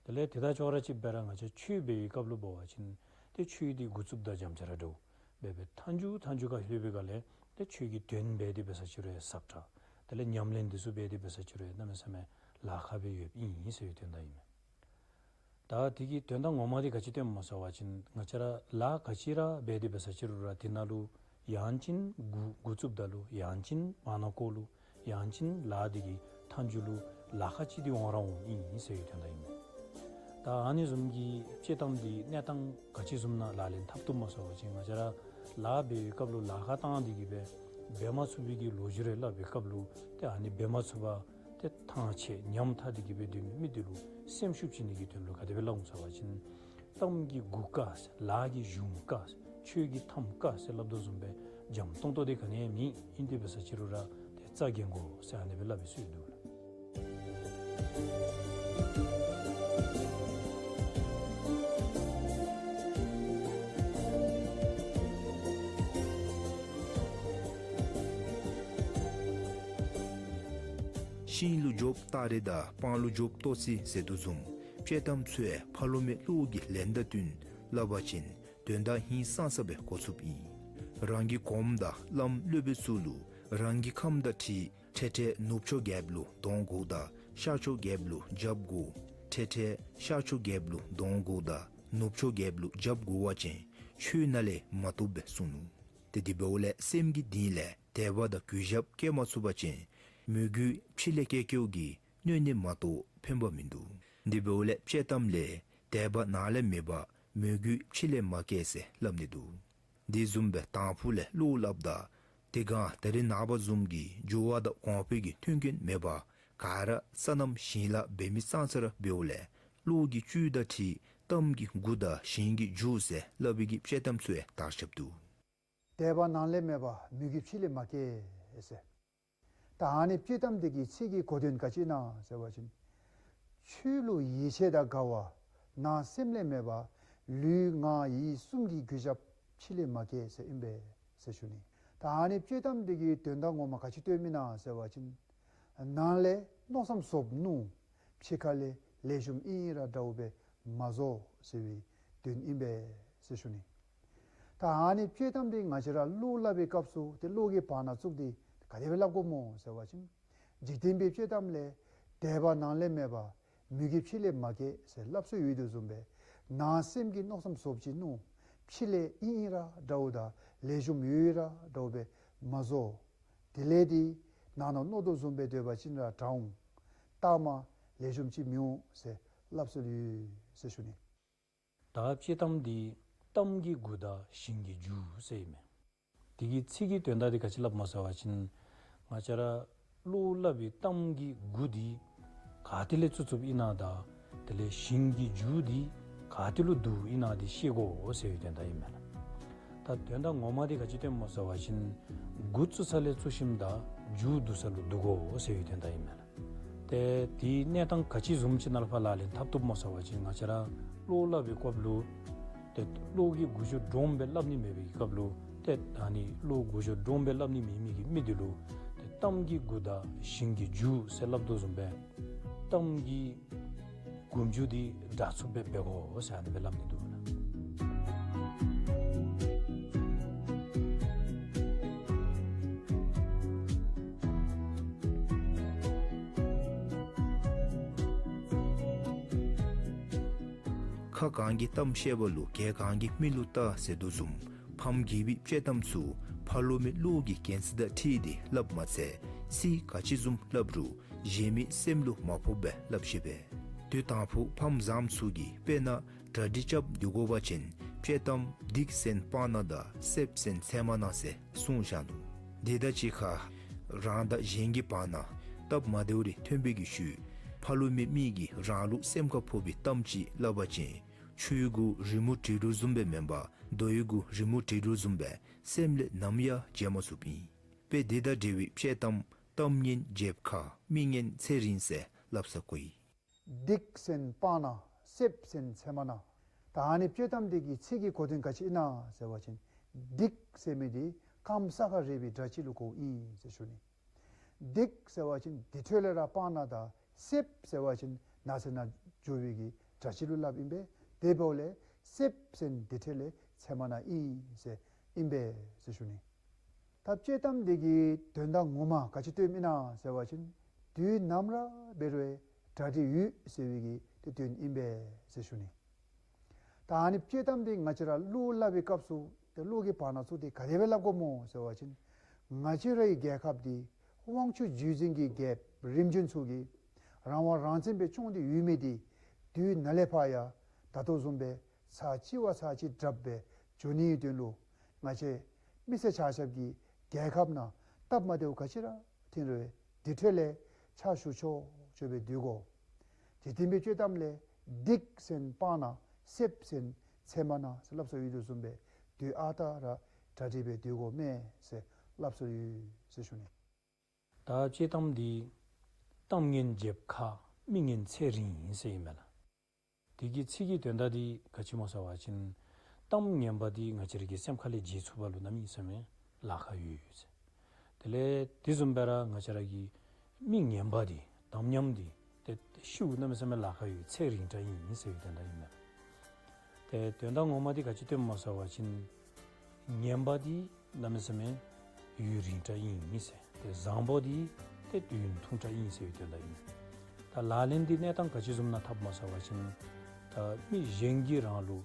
དེ་ལས་དེ་དང་ཅོག་ར་གཅིག་སྦེ་ར་ང་བཅས་ཆོས་འབད་བའི་སྐབས་ལུ་འབད་བ་ཅིན་ཏེ་ཆོས་འདི་འགོ་བཙུགསཔ་ད་འཇམ་ཅིག་ར་འདྲཝ་སྦེ་སྦེ་མཐའ་མཇུག་མཐའ་མཇུག་ཁར་ལྷོད་པའི་སྒང་ལས་ཏེ་ཆོས་ཀྱི་དོན་འབད་དེ་འབད་ས་ཅིག་རུང་ཡང་ཟབ་དྲགས། དེ་ལས་ཉམས་ལེན་འདི་ཚུ་འབད་དེ་འབད་ས་ཅིག་རུང་ཡང་གནམ་མེད་ས་མེད་ལཱ་ཁག་སྦེ་ཡོདཔ་ཨིན་ཟེར་བའི་དོན་དག་ཨིན་མས། ད་དེ་གི་དོན་དག་ངོ་མ་འདི་ག་ཅི་སྟོནམ་སྨོ་ཟེར་བ་ཅིན་ང་བཅས་ར་ལཱ་ག་ཅི་ར་འབད་དེ་འབད་ས་ཅིག་རུང་ར་དེ་ནང་ལུ་ཡང་ཅིན་འགོ་འགོ་བཙུགསཔ་ད་ལུ་ཡང་ཅིན་བར་ན་ཁོག་ལུ་ཡང་ཅིན་ལཱ་འདི་གི་མཐའ་མཇུག་ལུ་ལཱ་ཁག་ཅིག་འདི་འོང་ར་འོངམ་ཨིན་ཟེར་བའི་དོན་དག་ཨིན་མས། ད་ཨ་ནི་བཟུམ་གྱི་དཔྱེ་གཏམ་འདི་གནས་སྟངས་ག་ཅི་བཟུམ་ནང་ལག་ལེན་འཐབ་བཏུབ་སྨོ་ཟེར་བ་ཅིན་ང་བཅས་ར་ལཱ་འབད་བའི་སྐབས་ལུ་ལཱ་ཁག་བཏང་སྟེ་གི་སྦེ་འབད་མ་ཚུགས་པའི་གི་ལོ་རྒྱུས་རེ་སླབ་པའི་སྐབས་ལུ་ཏེ་ཨ་ནི་འབད་མ་ཚུགས་པར་ཏེ་ཐང་ཆད་ཉམ་ཐག་སྟེ་གི་སྦེ་སྡོད་མི་མི་འདི་ལུ་སེམས་ཤུགས་བསྐྱེད་ནི་གི་དོན་ལུ་ག་དེ་སྦེ་སླབ་འོང་ཟེར་བ་ཅིན་ གཏམ་གྱི་མགུ་ཀ་ཟེར། ལཱ་གི་གཞུང་ཀ་ཟེར། ཆོས་ཀྱི་ཐམ་ཀ་ཟེར་སླབ་དོ་བཟུམ་སྦེ་འཇམ་ཏོང་ཏོ་དེ་ག་ནི་ཡང་མེད། ཨིན་དེ་འབད་ས་ཅིག་རུང་ར་ཏེ་རྩ་འགེངས་དགོ་ཟེར་ཨ་ནི་སྦེ་སླབ་པའི་སྲོལ་འདུག་ལགས། ཤིང་ལུ་རྒྱོབ་སྟ་རེ་དང་སྤང་ལུ་རྒྱོབ་ལྟོ་ཚིག་ཟེར་དོ་བཟུམ། དཔྱེ་གཏམ་ཚུ་ཡང་ཕ་ལོ་མའི་བློ་གི་ལན་དང་བསྟུན་སླབ་པ་ཅིན་དོན་དག་ཧིང་སངས་ས་སྦེ་གོ་ཚུགསཔ་ཨིན། རང་གི་གོངམ་དང་བླམ་སློབ་དཔོན་ཚུ་ལུ་རང་གི་ཁམས་དང་འཁྲིལ་འཕྲལ་འཕྲལ་ནུབ་ཕྱོགས་རྒྱལཔོ་ལུ་གདོང་དགོ་དང་ཤར་ཕྱོགས་རྒྱལཔོ་ལུ་རྒྱབ་དགོ། འཕྲལ་འཕྲལ་ཤར་ཕྱོགས་རྒྱལཔོ་ལུ་གདོང་དགོ་དང་ནུབ་ཕྱོགས་རྒྱལཔོ་ལུ་རྒྱབ་དགོ་པ་ཅིན་ཆོས་ནང་ལས་མ་བཏུབ་པས་གསུངས་ནུག། ཏེ་དེ་འབདཝ་ལས་སེམས་ཀྱི་གཏིང་ལས་དད་པ་དང་གུས་ཞབས་སྐྱེ་མ་ཚུགས་པ་ཅིན་མོས་གུས་ཕྱི་ལས་སྐྱེ་སྐྱེཝ་གིས་གནོད་ནི་མ་གཏོགས་ཕན་པ་མིན་འདུག། དེ་འབདཝ་ལས་དཔྱེ་གཏམ་ལས་དད་པ་ནང་ལས་མེད་པར་མོས་གུས་ཕྱི་ལས་མ་སྐྱེ་ཟེར་སླབ་ནི་འདུག། དེ་བཟུམ་སྦེ་དང་ཕུ་ལས་བློ་སླབ་ད་དེ་སྒང་ད་རེས་ནངས་པ་བཟུམ་གྱི་འགྱུར་བ་དང་གོང་འཕེལ་གྱི་མཐུན་རྐྱེན་མེད་པར་ག་ར་སོ་ནམ་ཞིང་ལཱ་འབད་མི་ཙང་ཙ་ར་འབདཝ་ལས་བློ་གི་བཅུད་དང་འཁྲིལ་གཏམ་གྱི་མགུ་དང་ཞིང་གི་མཇུག་ཟེར་སླབ་པའི་གི་དཔྱེ་གཏམ་ཚུ་ཡང་དར་ཁྱབ་འདུག། དད་པ་ནང་ལས་མེད་པར་མོས་གུས་ཕྱི་ལས་མ་སྐྱེ་ཟེར། ད་ཨ་ནི་དཔྱེ་གཏམ་འདི་གི་ཚིག་གི་གོ་དོན་ག་ཅི་ཨིན་ན་ཟེར་བ་ཅིན། ཆོས་ལུ་ཡིད་ཆེས་དང་དགའ་བ་ནང་སེམས་ལས་མེད་པར་ལུས་ངག་ཡིད་གསུམ་གྱི་གུས་ཞབས་ཕྱི་ལས་མ་སྐྱེ་ཟེར་ཨིན་པས་ཟེར་ཞུ་ནི། ད་ཨ་ནི་དཔྱེ་གཏམ་འདི་གི་དོན་དག་ངོ་མ་ག་ཅི་སྟོནམ་ཨིན་ན་ཟེར་བ་ཅིན། ནང་ལས་མནོ་བསམ་བཟོཝ་ནུག། ཕྱི་ཁ་ལས་ལེགས་ཤོམ་ཨིན་ར་འདྲཝ་སྦེ་མ་བཟོ་ཟེར་བའི་དོན་ཨིན་པས་ཟེར་ཞུ་ནི། ད་ཨ་ནི་དཔྱེ་གཏམ་འདི་ང་བཅས་ར་བློ་སླབ་པའི་སྐབས་སུ་ཏེ་བློ་གི་བར་ན་བཙུགས་ཏེ་ག་དེ་སྦེ་སླབ་དགོཔ་སྨོ་ཟེར་བ་ཅིན། འཇིག་རྟེན་པའི་དཔྱེ་གཏམ་ལས་དད་པ་ནང་ལས་མེད་པར་མོས་གུས་ཕྱི་ལས་མ་སྐྱེ་ཟེར་སླབ་སྲོལ་ཡོད་དོ་བཟུམ་སྦེ་ནང་སེམས་ཀྱི་མནོ་བསམ་བཟོཝ་ཅིག་ནུག། ཕྱི་ལས་ཨིན་ཨིན་ར་འདྲཝ་དང་ལེགས་ཤོམ་ཡོད་ཡོད་ར་འདྲཝ་སྦེ་མ་བཟོ། དེ་ལས་འདི་ནང་ན་མནོ་དོ་བཟུམ་སྦེ་སྡོད་པ་ཅིན་ར་དྲག་འོང་། ལྟག་མ་ལེགས་ཤོམ་ཅིག་མི་འོང་ཟེར་སླབ་སྲོལ་ཡོད་ཟེར་ཞུ་ནི། ད་དཔྱེ་གཏམ་འདི་གཏམ་གྱི་མགུ་དང་ཞིང་གི་མཇུག་ཟེར་ཨིན་མས། དེ་གི་ཚིག་གི་དོན་དག་འདི་ག་ཅི་སླབ་སྨོ་ཟེར་བ་ཅིན། ང་བཅས་ར་བློ་སླབ་པའི་གཏམ་གྱི་མགུ་འདི་ག་ཏེ་ལས་བཙུགས་བཙུགསཔ་ཨིན་ན་དང་དེ་ལས་ཞིང་གི་མཇུག་འདི་ག་ཏེ་ལུ་བསྡུཝ་ཨིན་ན་འདི་ཤེས་དགོ་ཟེར་བའི་དོན་དག་ཨིན་མས་ལགས། ད་དོན་དག་ངོ་མ་འདི་ག་ཅི་སྟོནམ་སྨོ་ཟེར་བ་ཅིན། མགུ་བཙུགས་ས་ལས་བཙུགས་ཞིནམ་ད་མཇུག་བསྡུ་ས་ལུ་བསྡུ་དགོ་ཟེར་བའི་དོན་དག་ཨིན་མས་ལགས། ཏེ་དེའི་གནས་སྟངས་ག་ཅི་བཟུམ་ཅིག་ནང་ལུ་ཕར་ལག་ལེན་འཐབ་བཏུབ་སྨོ་ཟེར་བ་ཅིན་ང་བཅས་ར་བློ་སླབ་པའི་སྐབས་ལུ་ཏེ་བློ་གི་མགུ་མཇུག་འདྲོངས་སྦེ་སླབ་ནི་མེད་པའི་སྐབས་ལུ་ཏེ་ད་ཨ་ནི་བློ་མགུ་མཇུག་འདྲོངས་སྦེ་སླབ་ནི་མེད་མི་གི་མི་འདི་ལུ་ཏེ་གཏམ་གྱི་མགུ་དང་ཞིང་གི་མཇུག་ཟེར་སླབ་དོ་བཟུམ་སྦེ་གཏམ་གྱི་མགུ་མཇུག་འདི་དྲག་ཚུགསཔ་སྦེ་འབད་དགོ་ཟེར་ཨ་ནི་སྦེ་སླབ་ནི་འདུག་ལགས། ཁ་གང་གིས་གཏམ་བཤད་པ་ལུ་སྒལ་གང་གིས་མི་ལུ་བལྟ་ཟེར་དོ་བཟུམ། ཕམ་རྒས་པའི་དཔྱེ་གཏམ་ཚུ་ཕ་ལོ་མའི་བློ་གི་རྒྱན་ཚད་དང་འཁྲིལ་ཏེ་སླབ་མ་ཚད་ཚིག་ག་ཅི་བཟུམ་སླབ་རུང་གཞན་མི་སེམས་ལུ་མ་ཕོགཔ་སྦེ་སླབ་ཤེས་པས། དུས་དང་ཕུ་ཕམ་བཟངམ་ཚུ་གིས་དཔེར་ན་གྲ་སྒྲིག་རྐྱབ་སྡོད་དགོ་པ་ཅིན་དཔྱེ་གཏམ་སྡིག་གསན་སྤང་ན་དང་སེམས་གསན་ཚེར་མ་ན་ཟེར་གསུངས་བཞག་ནུག། དེ་དང་གཅིག་ཁར་རང་དང་གཞན་གྱི་བར་ན་སྟབས་མ་བདེཝ་རེ་ཐོན་པའི་གི་ཤུལ་ཕ་ལོ་མའི་མི་གིས་རང་ལུ་སེམས་ཁར་ཕོག་པའི་གཏམ་ཅིག་སླབ་པ་ཅིན་ཆུའི་མགུ་རི་མོ་བྲིས་རུང་བཟུམ་སྦེ་མེན་པར་རྡོའི་མགུ་རི་མོ་བྲིས་རུང་བཟུམ་སྦེ་སེམས་ལས་ནམ་ཡང་བརྗེད་མ་ཚུགསཔ་ཨིན། དཔེ་དེ་དང་འབྲེལ་བའི་དཔྱེ་གཏམ་གཏམ་ངན་རྒྱལཔོ་ཁ་མི་ངན་ཚེ་རིང་ཟེར་སླབ་ས་གོ་ཡི། སྡིག་གསན་སྤང་ན་སེམས་གསན་ཚེར་མ་ན། ད་ཨ་ནི་དཔྱེ་གཏམ་འདི་གི་ཚིག་གི་གོ་དོན་ག་ཅི་ཨིན་ན་ཟེར་བ་ཅིན། སྡིག་ཟེར་མི་འདི་རྐངམ་ས་ཁར་རེག་པའི་དགྲ་ཅིག་ལུ་གོཝ་ཨིན་ཟེར་ཞུ་ནི། སྡིག་ཟེར་བ་ཅིན་དེ་འཕྲོ་ལས་ར་སྤང་ན་དང་སེམས་ཟེར་བ་ཅིན་ནགས་ཚལ་ནང་འགྱོ་བའི་གི་དགྲ་ཅིག་ལུ་སླབ་ཨིན་པས། དེ་འབདཝ་ལས་སེམས་གསན་དེ་འཕྲོ་ལས་ཚེར་མ་ན་ཨིན་ཟེར་ཨིན་པས་ཟེར་ཞུ་ནི། ད་དཔྱེ་གཏམ་འདི་གི་དོན་དག་ངོ་མ་ག་ཅི་སྟོནམ་ཨིན་ན་ཟེར་བ་ཅིན། དུས་ནམ་ར་འབད་རུང་གྲ་སྒྲིག་ཡོད་ཟེར་བའི་གི་དེ་དོན་ཨིན་པས་ཟེར་ཞུ་ནི། ད་ཨ་ནི་དཔྱེ་གཏམ་འདི་ང་བཅས་ར་བློ་སླབ་པའི་སྐབས་སུ་ཏེ་བློ་གི་བར་ན་བཙུགས་ཏེ་ག་དེ་སྦེ་སླབ་དགོཔ་སྨོ་ཟེར་བ་ཅིན། ང་བཅས་རའི་རྒྱལ་ཁབ་འདི་དབང་ཕྱུག་བརྒྱུད་འཛིན་གྱི་རྒྱལཔོ་རིམ་བྱོན་ཚུ་གིས་རང་དབང་རང་བཙན་སྦེ་སྐྱོང་སྟེ་ཡོད་མི་འདི་དུས་ནཱ་ལས་ཕར་ཡང་ད་ལྟོ་བཟུམ་སྦེ་ཚར་གཅིག་བ་ཚར་གཅིག་དྲགཔ་སྦེ་འགྱོ་ནིའི་དོན་ལུ་ང་བཅས་མི་སེར་ཆ་ཁྱབ་ཀྱིས་རྒྱལ་ཁབ་ནང་སྟབས་མ་བདེཝ་ག་ཅི་ར་ཐོན་རུང་དེ་འཕྲོ་ལས་ཕྱག་ཞུ་ཆོག་ཆོག་སྦེ་སྡོད་དགོ། འཇིག་རྟེན་པའི་དཔྱེ་གཏམ་ལས་སྡིག་གསན་སྤང་ན་ སེམས་ཅན་ཚད་མ་ན་ཟེར་སླབ་སྲོལ་ཡོད་དོ་བཟུམ་སྦེ་དུས་ཨ་རྟག་ར་གྲ་སྒྲིག་སྦེ་སྡོད་དགོ་མས་ཟེར་སླབ་སྲོལ་ཡོད་ཟེར་ཞུ་ནི། ད་དཔྱེ་གཏམ་འདི་གཏམ་ངན་རྒྱབ་ཁ་མི་ངན་ཚེ་རིང་ཟེར་ཨིན་མས་ལགས། དེ་གི་ཚིག་གི་དོན་དག་འདི་ག་ཅི་སྨོ་ཟེར་བ་ཅིན་གཏམ་ངན་པ་འདི་ང་བཅས་ར་གི་སེམས་ཁ་ལས་བརྗེད་ཚུགས་པ་ལུ་གནམ་མེད་ས་མེད་ལཱ་ཁག་ཡོད་ཟེར། དེ་ལས་དེ་བཟུམ་སྦེ་ར་ང་བཅས་ར་གི་མི་ངན་པ་འདི་དམ་ཉམས་འདི་ཏེ་ཤིཝ་གནམ་མེད་ས་མེད་ལཱ་ཁག་ཡོད། ཚེ་རིང་དྲགས་ཨིན་ཟེར་བའི་དོན་དག་ཨིན་མས། ཏེ་དོན་དག་ངོ་མ་འདི་ག་ཅི་སྟོནམ་སྨོ་ཟེར་བ་ཅིན་ངན་པ་འདི་གནམ་མེད་ས་མེད་ཡུན་རིང་དྲགས་ཨིན་ཟེར། ཏེ་བཟང་པོ་འདི་ཏེ་ཡུན་ཐུང་དྲགས་ཨིན་ཟེར་བའི་དོན་དག་ཨིན་མས། ད་ལག་ལེན་འདི་གནས་སྟངས་ག་ཅི་བཟུམ་ནང་འཐབ་སྨོ་ཟེར་བ་ཅིན་ད་མི་གཞན་གྱིས་རང་ལུ་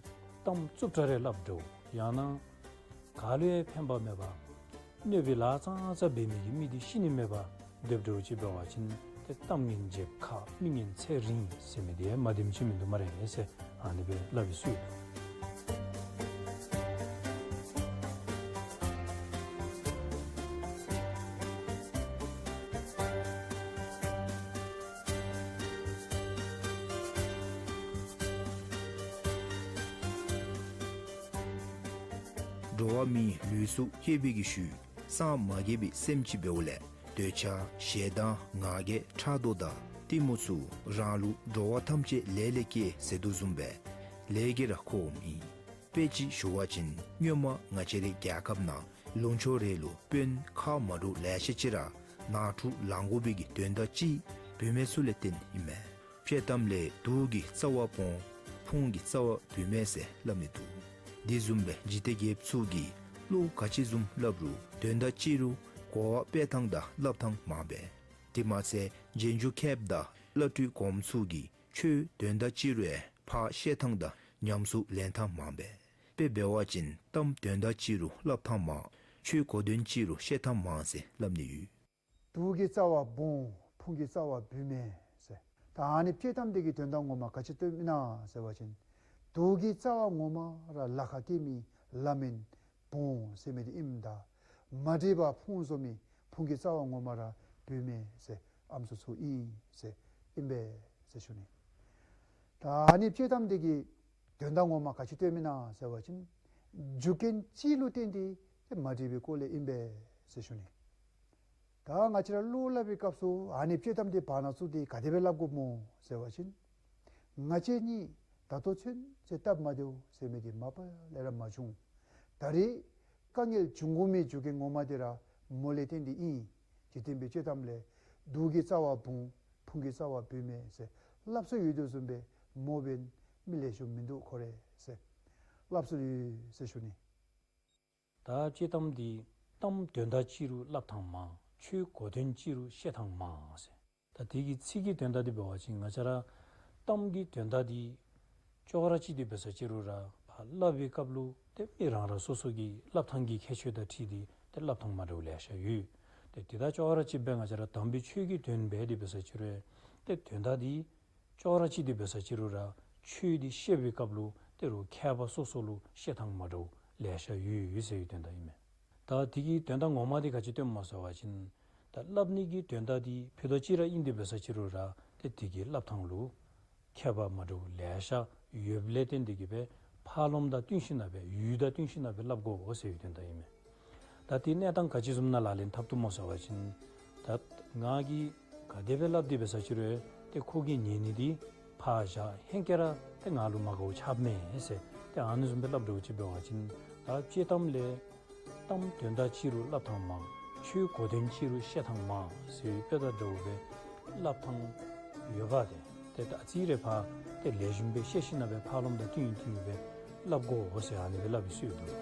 གཏམ་རྩུབ་དྲགས་རེ་སླབ་འདྲཝ་ཡང་ན་ག་ལུ་ཡང་ཕན་པ་མེད་པར་གནོད་པའི་ལཱ་ཙང་ཙ་འབད་མི་གི་མི་འདི་ཤི་ནི་མེད་པར་སྡོདཔ་འདྲཝ་ཅིག་འབད་བ་ཅིན་ཏེ་གཏམ་ངན་རྒྱབ་ཁ་མི་ངན་ཚེ་རིང་ཟེར་མི་འདི་མ་བདེནམ་ཅིག་མིན་འདུག་སྨ་རེ་ཟེར་ཨ་ནི་སྦེ་སླབ་པའི་སྲོལ་འདུག། འགྲོ་བ་མིའི་ལུས་སུ་སྐྱེས་པའི་གི་ཤུལ་སངས་མ་རྒྱས་པའི་སེམས་ཅིག་འབདཝ་ལས་འདོད་ཆགས་ཞེ་སྡང་ང་རྒྱལ་ཕྲག་དོག་དང་གཏི་མུག་ཚུ་རང་ལུ་འགྲོ་བ་ཐམས་ཅད་ལས་ལས་སྐྱེས་ཟེར་དོ་བཟུམ་སྦེ་ལས་ཀྱིས་ར་འཁོརཝ་ཨིན། དཔེ་ཅིག་ཞུ་བ་ཅིན་སྔོན་མ་ང་བཅས་རའི་རྒྱལ་ཁབ་ནང་ལུང་ཕྱོགས་རེ་ལུ་དཔོན་ཁག་མ་འདྲཝ་ལེ་ཤ་ཅིག་ར་ནང་འཁྲུག་ལང་དགོ་པའི་གི་དོན་དག་ཅིག་བུད་མེད་ཚུ་ལས་བརྟེན་ཨིན་མས། དཔྱེ་གཏམ་ལས་དུག་གི་རྩ་བ་བོང་ཕུང་གི་རྩ་བ་བུད་མེད་ཟེར་སླབ་ནི་འདུག། དེ་བཟུམ་སྦེ་འཇིག་རྟེན་རྒྱལཔོ་ཚུ་གིས་བློ་ག་ཅི་བཟུམ་སླབ་རུང་དོན་དག་ཅིག་རུང་གོ་བ་སྤེལ་ཐངས་དང་སླབ་ཐངས་མང་པས། དེ་མ་ཚད་རྗེས་འཇུག་མཁསཔ་དང་བླ་སྤྲུལ་གོངམ་ཚུ་གིས་ཆོས་དོན་དག་ཅིག་རུང་ཡང་ཕར་བཤད་ཐངས་དང་ཉམས་སུ་ལེན་ཐངས་མང་པས། དཔེ་འབད་བ་ཅིན་གཏམ་དོན་དག་ཅིག་རུང་སླབ་ཐངས་མང་ཆོས་གོ་དོན་ཅིག་རུང་བཤད་ཐངས་མང་ཟེར་སླབ་ནི་ཡོད། དུག་གི་རྩ་བ་བོང་ཕུང་གི་རྩ་བ་བུད་མེད་ཟེར། ད་ཨ་ནི་དཔྱེ་གཏམ་འདི་གི་དོན་དག་ངོ་མ་ག་ཅི་སྟོནམ་ཨིན་ན་ཟེར་བ་ཅིན་དུག་གི་རྩ་བ་ངོ་མ་ར་ལཱ་ཁག་སྐྱེལ་མི་ལམ་ཨིན་བོང་ཟེར་མི་འདི་ཨིནམ་ད་མ་འདྲེས་པ་ཕུང་བཟོ་མི་ཕུང་གི་རྩ་བ་ངོ་མ་ར་བུད་མེད་ཟེར་ཨམ་སྲུ་ཚུ་ཨིན་ཟེར་ཨིན་པས་ཟེར་ཞུ་ནི། ད་ཨ་ནི་དཔྱེ་གཏམ་འདི་གི་དོན་དག་ངོ་མ་ག་ཅི་སྟོནམ་ཨིན་ན་ཟེར་བ་ཅིན་རྒྱུ་རྐྱེན་ཅིག་ལུ་བརྟེན་ཏེ་ཏེ་མ་འདྲེས་པའི་སྐོར་ལས་ཨིན་པས་ཟེར་ཞུ་ནི། ད་ང་བཅས་ར་བློ་སླབ་པའི་སྐབས་སུ་ཨ་ནི་དཔྱེ་གཏམ་འདི་བར་ན་བཙུགས་ཏེ་ག་དེ་སྦེ་སླབ་དགོཔ་སྨོ་ཟེར་བ་ཅིན་ང་བཅས་གཉིས་ད་ལྟོ་ཚུན་ཚོད་སྟབས་མ་བདེཝ་ཟེར་མི་འདི་མ་པ་ལས་ར་མ་བྱུང་། ད་རེས་དཀའ་ངལ་འབྱུང་དགོ་མི་རྒྱུ་རྐྱེན་ངོ་མ་འདི་ར་མོ་ལས་བརྟེན་ཏེ་ཨིན། འཇིག་རྟེན་པའི་དཔྱེ་གཏམ་ལས་དུག་གི་རྩ་བ་བོང་ཕུང་གི་རྩ་བ་བུད་མེད་ཟེར་སླབ་སྲོལ་ཡོད་དོ་བཟུམ་སྦེ་མོ་འབདན་མི་ལེགས་ཤོམ་མིན་འདུག་ཁོ་རེ་ཟེར་སླབ་སྲོལ་ཡོད་ཟེར་ཞུ་ནི། ད་དཔྱེ་གཏམ་འདི་གཏམ་དོན་དག་ཅིག་རུང་སླབ་ཐངས་མང་ཆོས་གོ་དོན་ཅིག་རུང་བཤད་ཐངས་མང་ཟེར། ད་དེ་གི་ཚིག་གི་དོན་དག་འདི་འབད་བ་ཅིན་ང་བཅས་ར་གཏམ་གྱི་དོན་དག་འདི་ཅོག་ར་གཅིག་འདི་འབད་ས་ཅིག་རུང་ར་ཕར་སླབ་པའི་སྐབས་ལུ་ཏེ་མི་རང་རང་སོ་སོ་གི་སླབ་ཐངས་ཀྱི་ཁྱད་ཆོས་དང་འཁྲིལ་ཏེ་ཏེ་སླབ་ཐངས་མ་འདྲཝ་ལེ་ཤ་ཡོད། ཏེ་དེ་དང་ཅོག་ར་གཅིག་སྦེ་ང་བཅས་ར་དམ་པའི་ཆོས་ཀྱི་དོན་འབད་དེ་འབད་ས་ཅིག་རུང་ཏེ་དོན་དག་འདི་ཅོག་ར་གཅིག་འདི་འབད་ས་ཅིག་རུང་ར་ཆོས་འདི་བཤད་པའི་སྐབས་ལུ་ཏེ་རུང་མཁས་པ་སོ་སོ་ལུ་བཤད་ཐངས་མ་འདྲཝ་ལེ་ཤ་ཡོད་ཡོད་ཟེར་བའི་དོན་དག་ཨིན་མས། ད་དེ་གི་དོན་དག་ངོ་མ་འདི་ག་ཅི་སྟོནམ་སྨོ་ཟེར་བ་ཅིན་ད་སླབ་ནི་གི་དོན་དག་འདི་ཕུད་རྡོག་གཅིག་ར་ཨིན་ཏེ་འབད་ས་ཅིག་རུང་ར་ཏེ་དེ་གི་སླབ་ཐངས་ལུ་ཁྱད་པར་མ་འདྲཝ་ལེ་ཤ་ཡོདཔ་ལས་བརྟེན་ཏེ་གིས་སྦེ་ཕར་ལོགསམ་དང་བསྟུན་ཞིན་ན་སྦེ་ཡུལ་དང་བསྟུན་ཞིན་ན་སྦེ་སླབ་དགོ་ཟེར་བའི་དོན་དག་ཨིན་མས། ད་དེ་གནས་སྟངས་ག་ཅི་བཟུམ་ནང་ལག་ལེན་འཐབ་བཏུབ་སྨོ་ཟེར་བ་ཅིན་ད་ང་གིས་ག་དེ་སྦེ་སླབ་སྟེ་འབད་ས་ཅིག་རུང་ཏེ་ཁོ་གིས་ཉན་ནི་འདི་ཕར་བཞག་ཧེང་སྐལ་ར་ཏེ་ང་ལུ་མ་དགའཝ་ཆགསཔ་མས་ཟེར་ཏེ་ཨ་ནི་བཟུམ་སྦེ་སླབ་འདྲཝ་ཅིག་འབད་བ་ཅིན་ད་དཔྱེ་གཏམ་ལས་གཏམ་དོན་དག་གཅིག་རུང་སླབ་ཐངས་མང་ཆོས་གོ་དོན་གཅིག་རུང་བཤད་ཐངས་མང་ཟེར་བའི་དཔེ་དང་འདྲཝ་སྦེ་སླབ་ཐངས་ཡོདཔ་ཏེ་ཏེ་ད་ཨ་ཙི་རེ་ཕར་ཏེ་ལེགས་ཤོམ་སྦེ་བཤད་ཞིན་ན་སྦེ་ཕར་ལོགསམ་དང་བསྟུན་བསྟུན་སྦེ་སླབ་དགོ་ཟེར་ཨ་ནི་སྦེ་སླབ་པའི་སྲོལ་འདུག།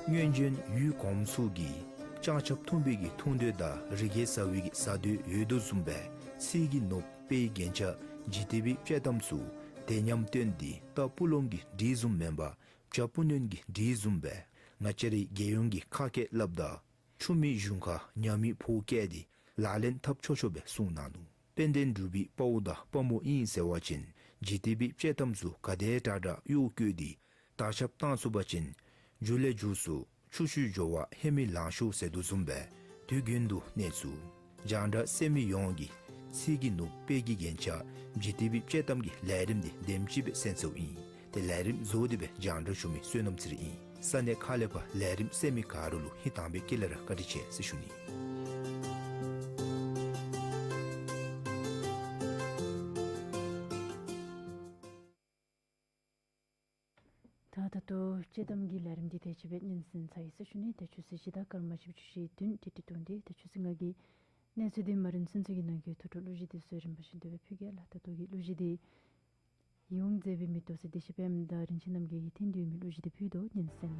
སྔོན་བྱོན་ཡུལ་གོངམ་ཚུ་གིས་ལྕང་ཆབ་འཐུང་བའི་གི་འཐུང་འདོད་དང་རི་སྐྱེས་ཟ་བའི་གི་ཟ་འདོད་ཡོད་དོ་བཟུམ་སྦེ་ཚིག་གི་ནོར་བུ་དཔེའི་རྒྱན་ཆ་འཇིག་རྟེན་པའི་དཔྱེ་གཏམ་ཚུ་དེ་ཉམས་སྟོན་ཏེ་རྟ་སྤུ་ལོང་གི་འགྲིག་བཟུམ་མེན་པར་བྱ་སྤུ་ནོན་གྱི་འགྲིག་བཟུམ་སྦེ་ང་བཅས་རའི་རྒྱལ་ཡོངས་ཀྱི་ཁ་སྐད་སླབ་ད་ཆུ་མིག་གཞུང་ཁ་ཉ་མིག་ཕོ་སྐད་དེ་ལག་ལེན་འཐབ་ཆོག་ཆོ་སྦེ་གསུངས་གནང་ནུག། དཔལ་ལྡན་འབྲུག་པའི་དཔའ་བོ་དང་དཔའ་མོ་ཨིན་ཟེར་བ་ཅིན་འཇིག་རྟེན་པའི་དཔྱེ་གཏམ་ཚུ་ག་དེ་དྲག་དྲག་གཡོག་བཀོལ་ཏེ་དར་ཁྱབ་བཏང་ཚུགས་པ་ཅིན་མཇུག་ལས་མཇུག་སུ་ཆུ་ཤུལ་འགྱོ་བ་ཧེ་མའི་ལང་ཤོར་ཟེར་དོ་བཟུམ་སྦེ་དུས་རྒྱུན་དུ་གནས་ཚུགས། རྒྱང་བསྒྲགས་གསན་མི་ཡོངས་ཀྱིས་ཚིག་གི་ནུབ་དཔེ་གི་རྒྱན་ཆ་ཇི་ཏི་བི་དཔྱེ་གཏམ་གྱི་ལས་རིམ་འདི་དེམ་ཅིག་སྦེ་གསན་ཚརཝ་ཨིན། ཏེ་ལས་རིམ་རྫོགས་ཏེ་སྦེ་རྒྱང་བསྒྲགས་ཞུ་མི་བསོད་ནམས་ཚེ་རིང་ཨིན། ས་གནས་ཁག་ལས་ཕར་ལས་རིམ་གསན་མི་ག་ར་ལུ་ཧིང་དྭངས་པའི་དཀྱིལ་ལས་ར་བཀའ་དྲིན་ཆེ་ཟེར་ཞུ་ནི། ད་ད་ལྟོ་དཔྱེ་གཏམ་གྱི་ལས་རིམ་འདི་དེ་ཅིག་སྦེ་སྙན་གསན་ཚར་ཡི་ཟེར་ཞུ་ནི། ཏེ་ཆུ་ཚོད་བཞི་དང་སྐར་མ་བཞི་བཅུ་ཞེ་བདུན་ཏིག་ཏིག་ཏོ་འདི་ཏེ་ཆུ་ཚོད་ལྔ་གི་གནས་ཚུལ་འདི་མ་རིན་ཚུན་ཚོད་ཀྱི་ནང་གི་ཐུགས་སྤྲོ་གླུ་གཞས་འདི་ཚུ་རིམ་པ་བཞིན་དུ་སྦེ་ཕུལ་གེ་ལགས། ད་ལྟོ་གི་གླུ་གཞས་འདི་ཡིད་འོང་མཛེས་པའི་མེ་ཏོག་ཟེར་བདེ་གཤེགས་པདྨ་དང་རིན་ཆེན་རྣམ་རྒྱལ་གྱིས་འཐེན་ཏེ་ཡོད་མི་གླུ་གཞས་འདི་ཕུལ་དོ། སྙན་གསན།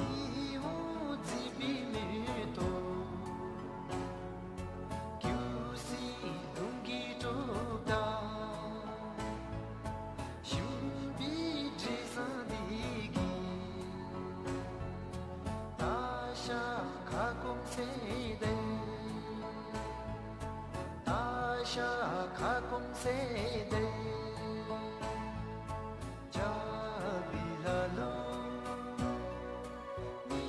ཡིད་འོང་མཛེས་པའི་མེ་ཏོག་ཁྱོད་སྲིད་ལུང་གི་གྲོགས་དང་། ཞུགས་པའི་དྲི་བཟང་འདི་གིས་ད་ཞག་ཁ་སྐོམ་སེལ་ཏེ། ད་ཞག་ཁ་སྐོམ་སེལ་ཏེ། ཇ་བི་ལ་ལོ་ནི་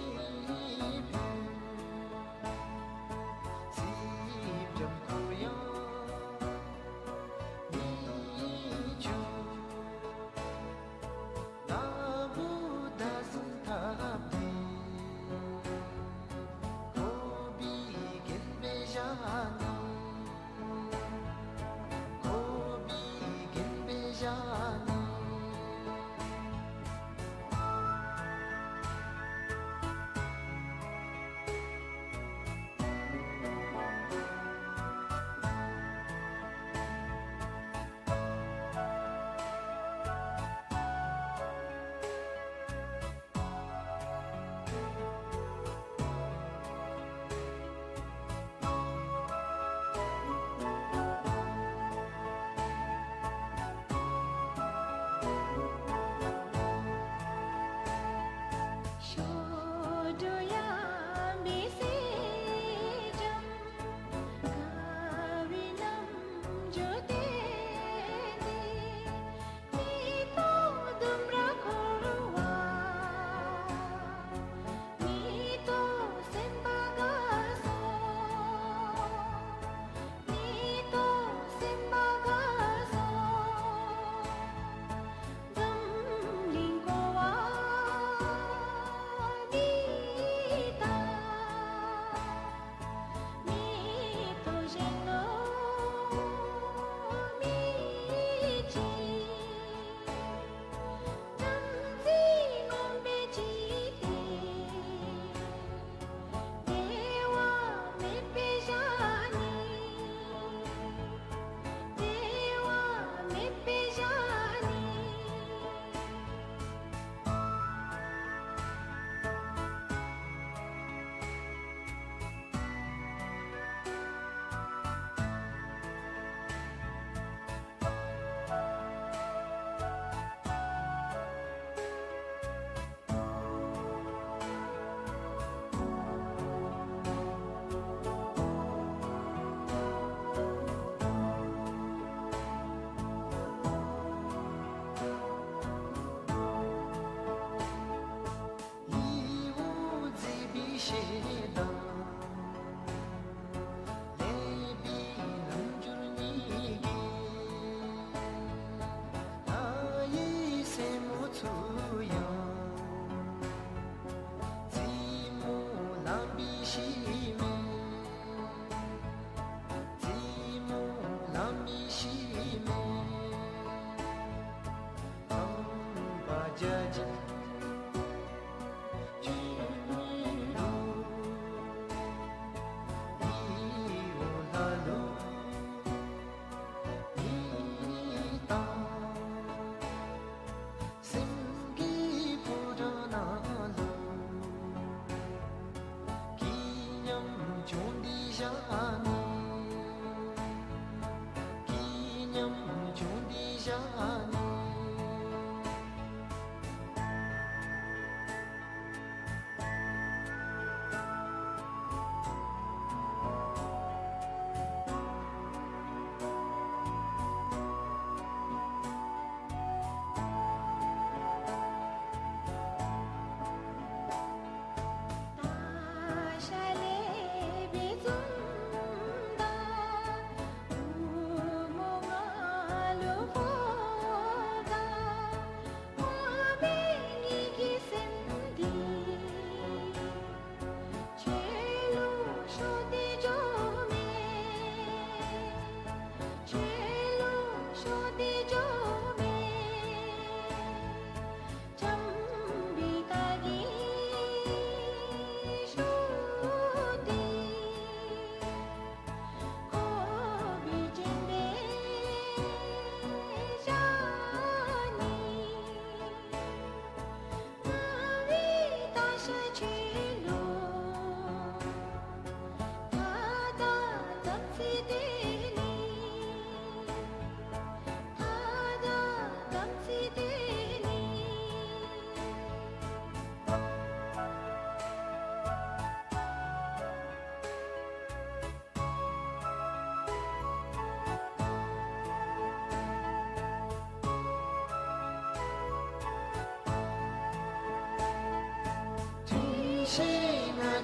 བུ། སྲིབ་འཇམ་ཁོ་ཡང་མི་ཆུ། ན་བུ་ད་སུང་ཐབས་འདི་ཁོ་བི་གན་སྦེ་བཞག་ནི། ཁོ་བི་གན་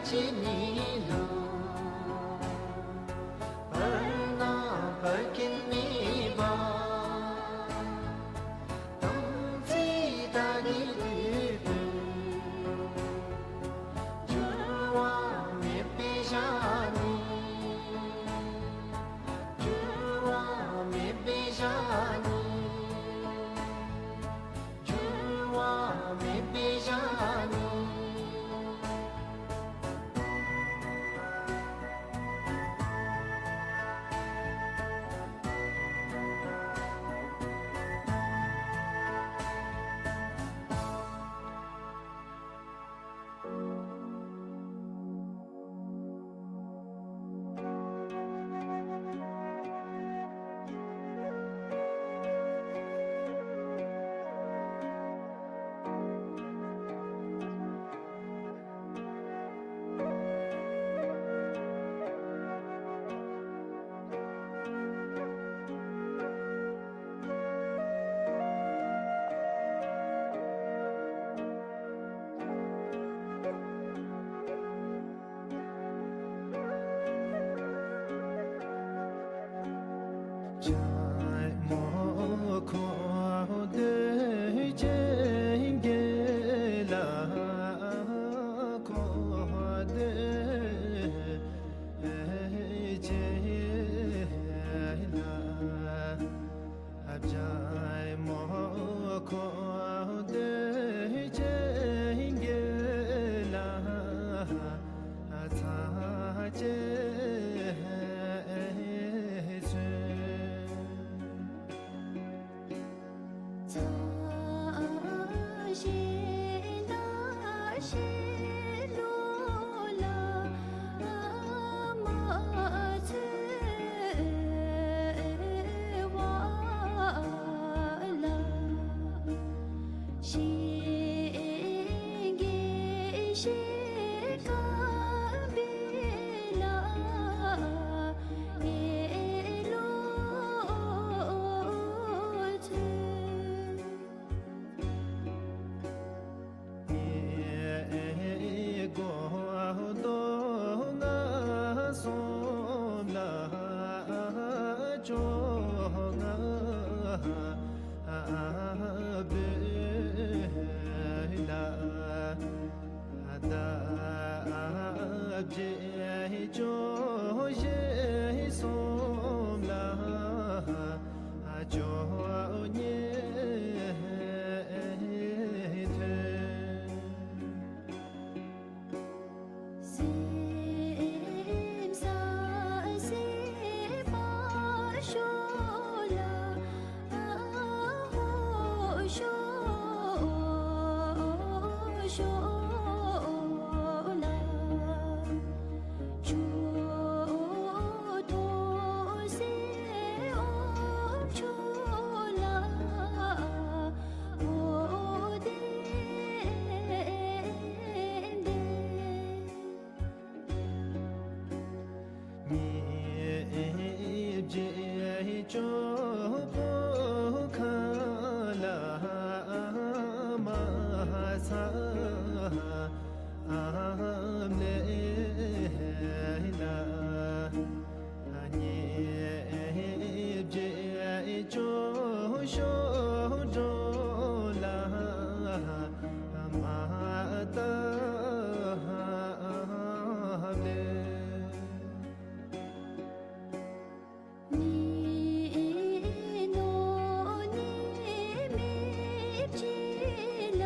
ཞེས་ནི་ལོ། བར་ན་བར་གྱིན་མེད་པ། དམ་ཚིག་དག་གི་ལུས་པོ། འགྱུར་བ་མེད་པའི་ཞིང་ནི། འགྱུར་བ་མེད་པའི་ཞིང་ནི། འགྱུར་བ་མེད་པའི་ཞིང་ནི། ཇོ་མོ་འཁོར་འདས་ཅན་གྱི་ལྷ། འཁོར་འདས་ཅན་གྱི་ལྷ། ཇོ་མོ་འཁོར་འདས་ཅན་གྱི་ལྷ། ཚངས་པའི་མཚན། ཚངས་པའི་ལྷ་ཞེས་ལུ་ལ་མ་ཚོལ་བ་ལ། ཞིང་གི་ཞིང་ཁམས་པའི་ལྷ་ཡི་ལུ་ཚོལ། ཉེ་འགྲོ་སྟོང་གསུམ་ལ་བཅོ་ལྔ་བོད་ལྷ། བརྡ་བརྒྱད་བཅུ་ཞེ་གསུམ་ལ་བཅོ་བརྒྱད་ཐོན། སེམས་ཟབ་སེམས་དཔའ་ཤོ་ལ། ཧོ་ཤོ་ཤོ་ལ། མཆུ་ཏོ་སེར་འོག་མཆུ་ལ། འོ་དེ་དེ། ཉིས་བརྒྱ་བཅུ་དགུ་ཁ་ལ་མ་ཚ་ཨམ་ལེ་ལ། ཉིས་བརྒྱ་བཅུ་ཤོ་དྲུག་ལ་མ་ཏ་ལེ། ནི་ནོ་ནི་མི་ཅི་ལ།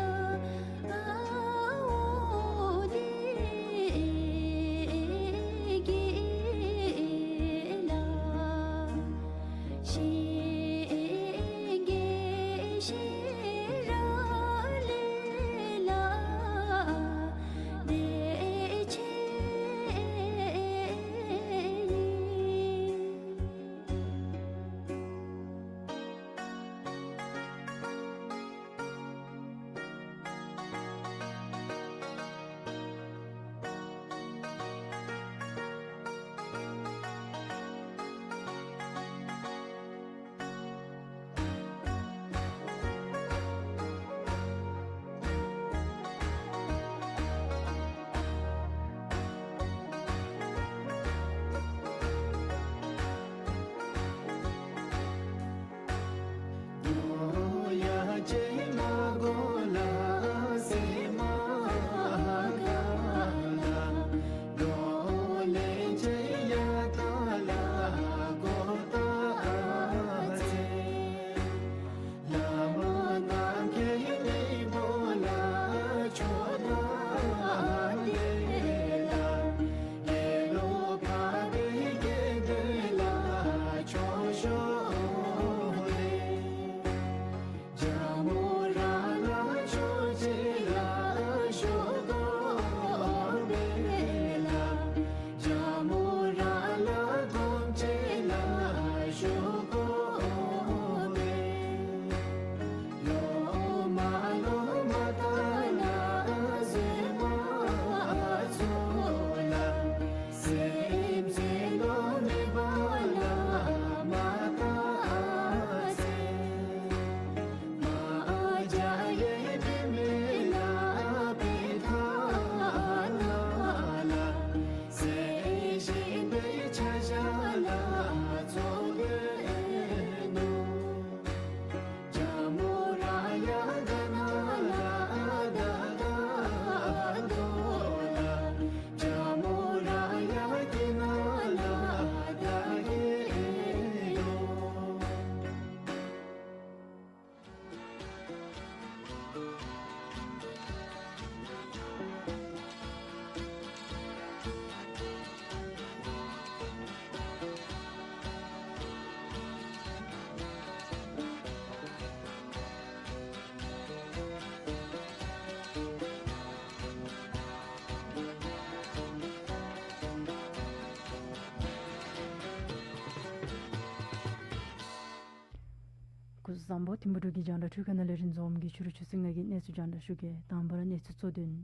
དང་པོ་ཐིམ་ཕུ་འབྲུག་གི་རྒྱང་བསྒྲགས་འཕྲུལ་ཁང་ནང་ལས་རིན་འཛོམས་ཀྱིས་ཕྱི་རུ་ཆུ་ཚོད་ལྔ་གི་གནས་ཚུལ་རྒྱང་བསྒྲགས་ཞུ་གེ། དང་པ་ར་གནས་ཚུལ་གཙོ་དོན།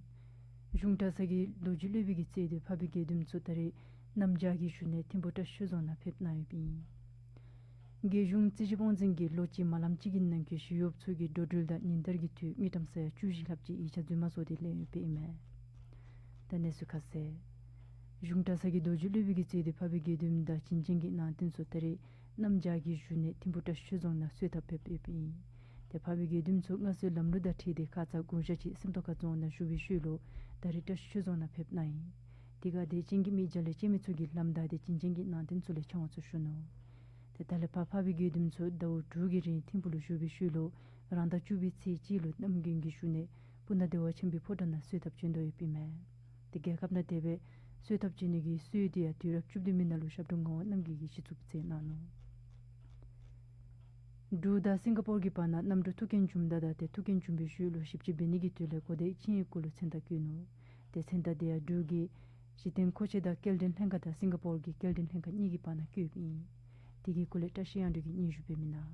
གཞུང་གྲྭ་ཚང་གི་རྡོ་རྗེ་སློབ་དཔོན་གྱིས་གཙོས་ཏེ་འཕགས་པའི་དགེ་འདུན་ཚུ་ད་རེས་གནམ་བྱཱར་གྱི་བཞུགས་གནས་ཐིམ་ཕུ་བཀྲ་ཤིས་ཆོས་རྫོང་ནང་ཕེབས་གནང་ཡོདཔ་ཨིན། རྒྱལ་གཞུང་རྩིས་ཞིབ་དབང་འཛིན་གྱིས་ལོ་གཅིག་མ་ལངམ་ཅིག་གི་ནང་འཁོད་ཞི་གཡོགཔ་ཚུ་གི་འགྲོ་འགྲུལ་དང་ཉིན་བསྟར་གྱི་འཐུས་དངུལ་ཀྲམ་ས་ཡ་བཅུ་བཞི་ལྷགཔ་ཅིག་ཡིག་ཆ་རྫུན་མ་བཟོ་སྟེ་ལེན་ཡོདཔ་ཨིན་མས། ད་གནས་ཚུལ་ཁ་གསལ། གཞུང་གྲྭ་ཚང་གི་རྡོ་རྗེ་སློབ་དཔོན་གྱིས་གཙོས་ཏེ་འཕགས་པའི་དགེ་འདུན་དང་བྱིན་ཅན་གྱི་ནང་རྟེན་ཚུ་ད་རེས་གནམ་བྱཱར་གྱི་བཞུགས་གནས་ཐིམ་ཕུ་བཀྲ་ཤིས་ཆོས་རྫོང་ནང་གསོལ་ཐབ་ཕེབས་ཡོདཔ་ཨིན། ཏེ་འཕགས་པའི་དགེ་འདུན་ཚུ་སྔར་སྲོལ་ལམ་ལུགས་དང་འཁྲིལ་ཏེ་ཁ་ཙ་དགུང་ཞག་ཅིག་སེམས་རྟོགས་ཁ་རྫོང་ནང་བཞུགས་པའི་ཤུལ་ལུ་ད་རེས་བཀྲ་ཤིས་ཆོས་རྫོང་ནང་ཕེབས་གནང་ཡི། དེ་ཁར་དད་ཅན་གྱི་མི་བརྒྱ་ལས་བཅད་མི་ཚུ་གིས་ལམ་བདའ་སྟེ་བྱིན་ཅན་གྱི་ནང་རྟེན་ཚུ་ལས་ཕྱག་དབང་ཚུ་ཞུ་ནུག། ཏེ་ད་ལས་ཕར་འཕགས་པའི་དགེ་འདུན་ཚུ་ཟླཝ་དྲུག་གི་རིང་ཐིམ་ཕུ་ལུ་བཞུགས་པའི་ཤུལ་ལུ་རང་ཟླ་བཅུ་པའི་ཚེས་གཅིག་ལུ་གནམ་དགུན་གྱི་བཞུགས་གནས་སྤུ་ན་བདེ་བ་ཆེན་པོའི་ཕོ་བྲང་ནང་གསོལ་ཐབ་བྱོན་དོ་ཡོདཔ་ཨིན་མས། ཏེ་རྒྱལ་ཁབ་ནང་དེ་སྦེ་གསོལ་ཐབ་བྱོན་ནི་གི་སྲོལ་དེ་ཡང་དུས་རབས་བཅུ་བདུན་པའི་ནང་ལུ་ཞབས་དྲུང་ངག་དབང་རྣམ་རྒྱལ་གྱིས་གཞི་བཙུགས་མཛད་གནང་ནུག། འབྲུག་དང་སིང་ག་པོར་གྱི་བར་ན་གནམ་གྲུ་ཐུག་རྐྱེན་བྱུངམ་ད་དང་ཏེ་ཐུག་རྐྱེན་བྱུང་བའི་ཤུལ་ལུ་ཞིབ་དཔྱད་འབད་ནི་གི་དོན་ལས་གོ་བརྡའི་ཆིངས་ཡིག་གུ་ལུ་མཚན་རྟགས་བཀོད་ནུག། ཏེ་མཚན་རྟགས་དེ་ཡང་འབྲུག་གི་གཞི་རྟེན་མཁོ་ཆས་དང་སྐྱེལ་འདྲེན་ལྷན་ཁག་དང་སིང་ག་པོར་གྱི་སྐྱེལ་འདྲེན་ལྷན་ཁག་གཉིས་ཀྱི་བར་ན་བཀོདཔ་ཨིན། དེ་གི་སྐོར་ལས་བཀྲ་ཤིས་དབྱངས་སྒྲོན་གྱིས་སྙན་ཞུ་འབད་མི་ནང་།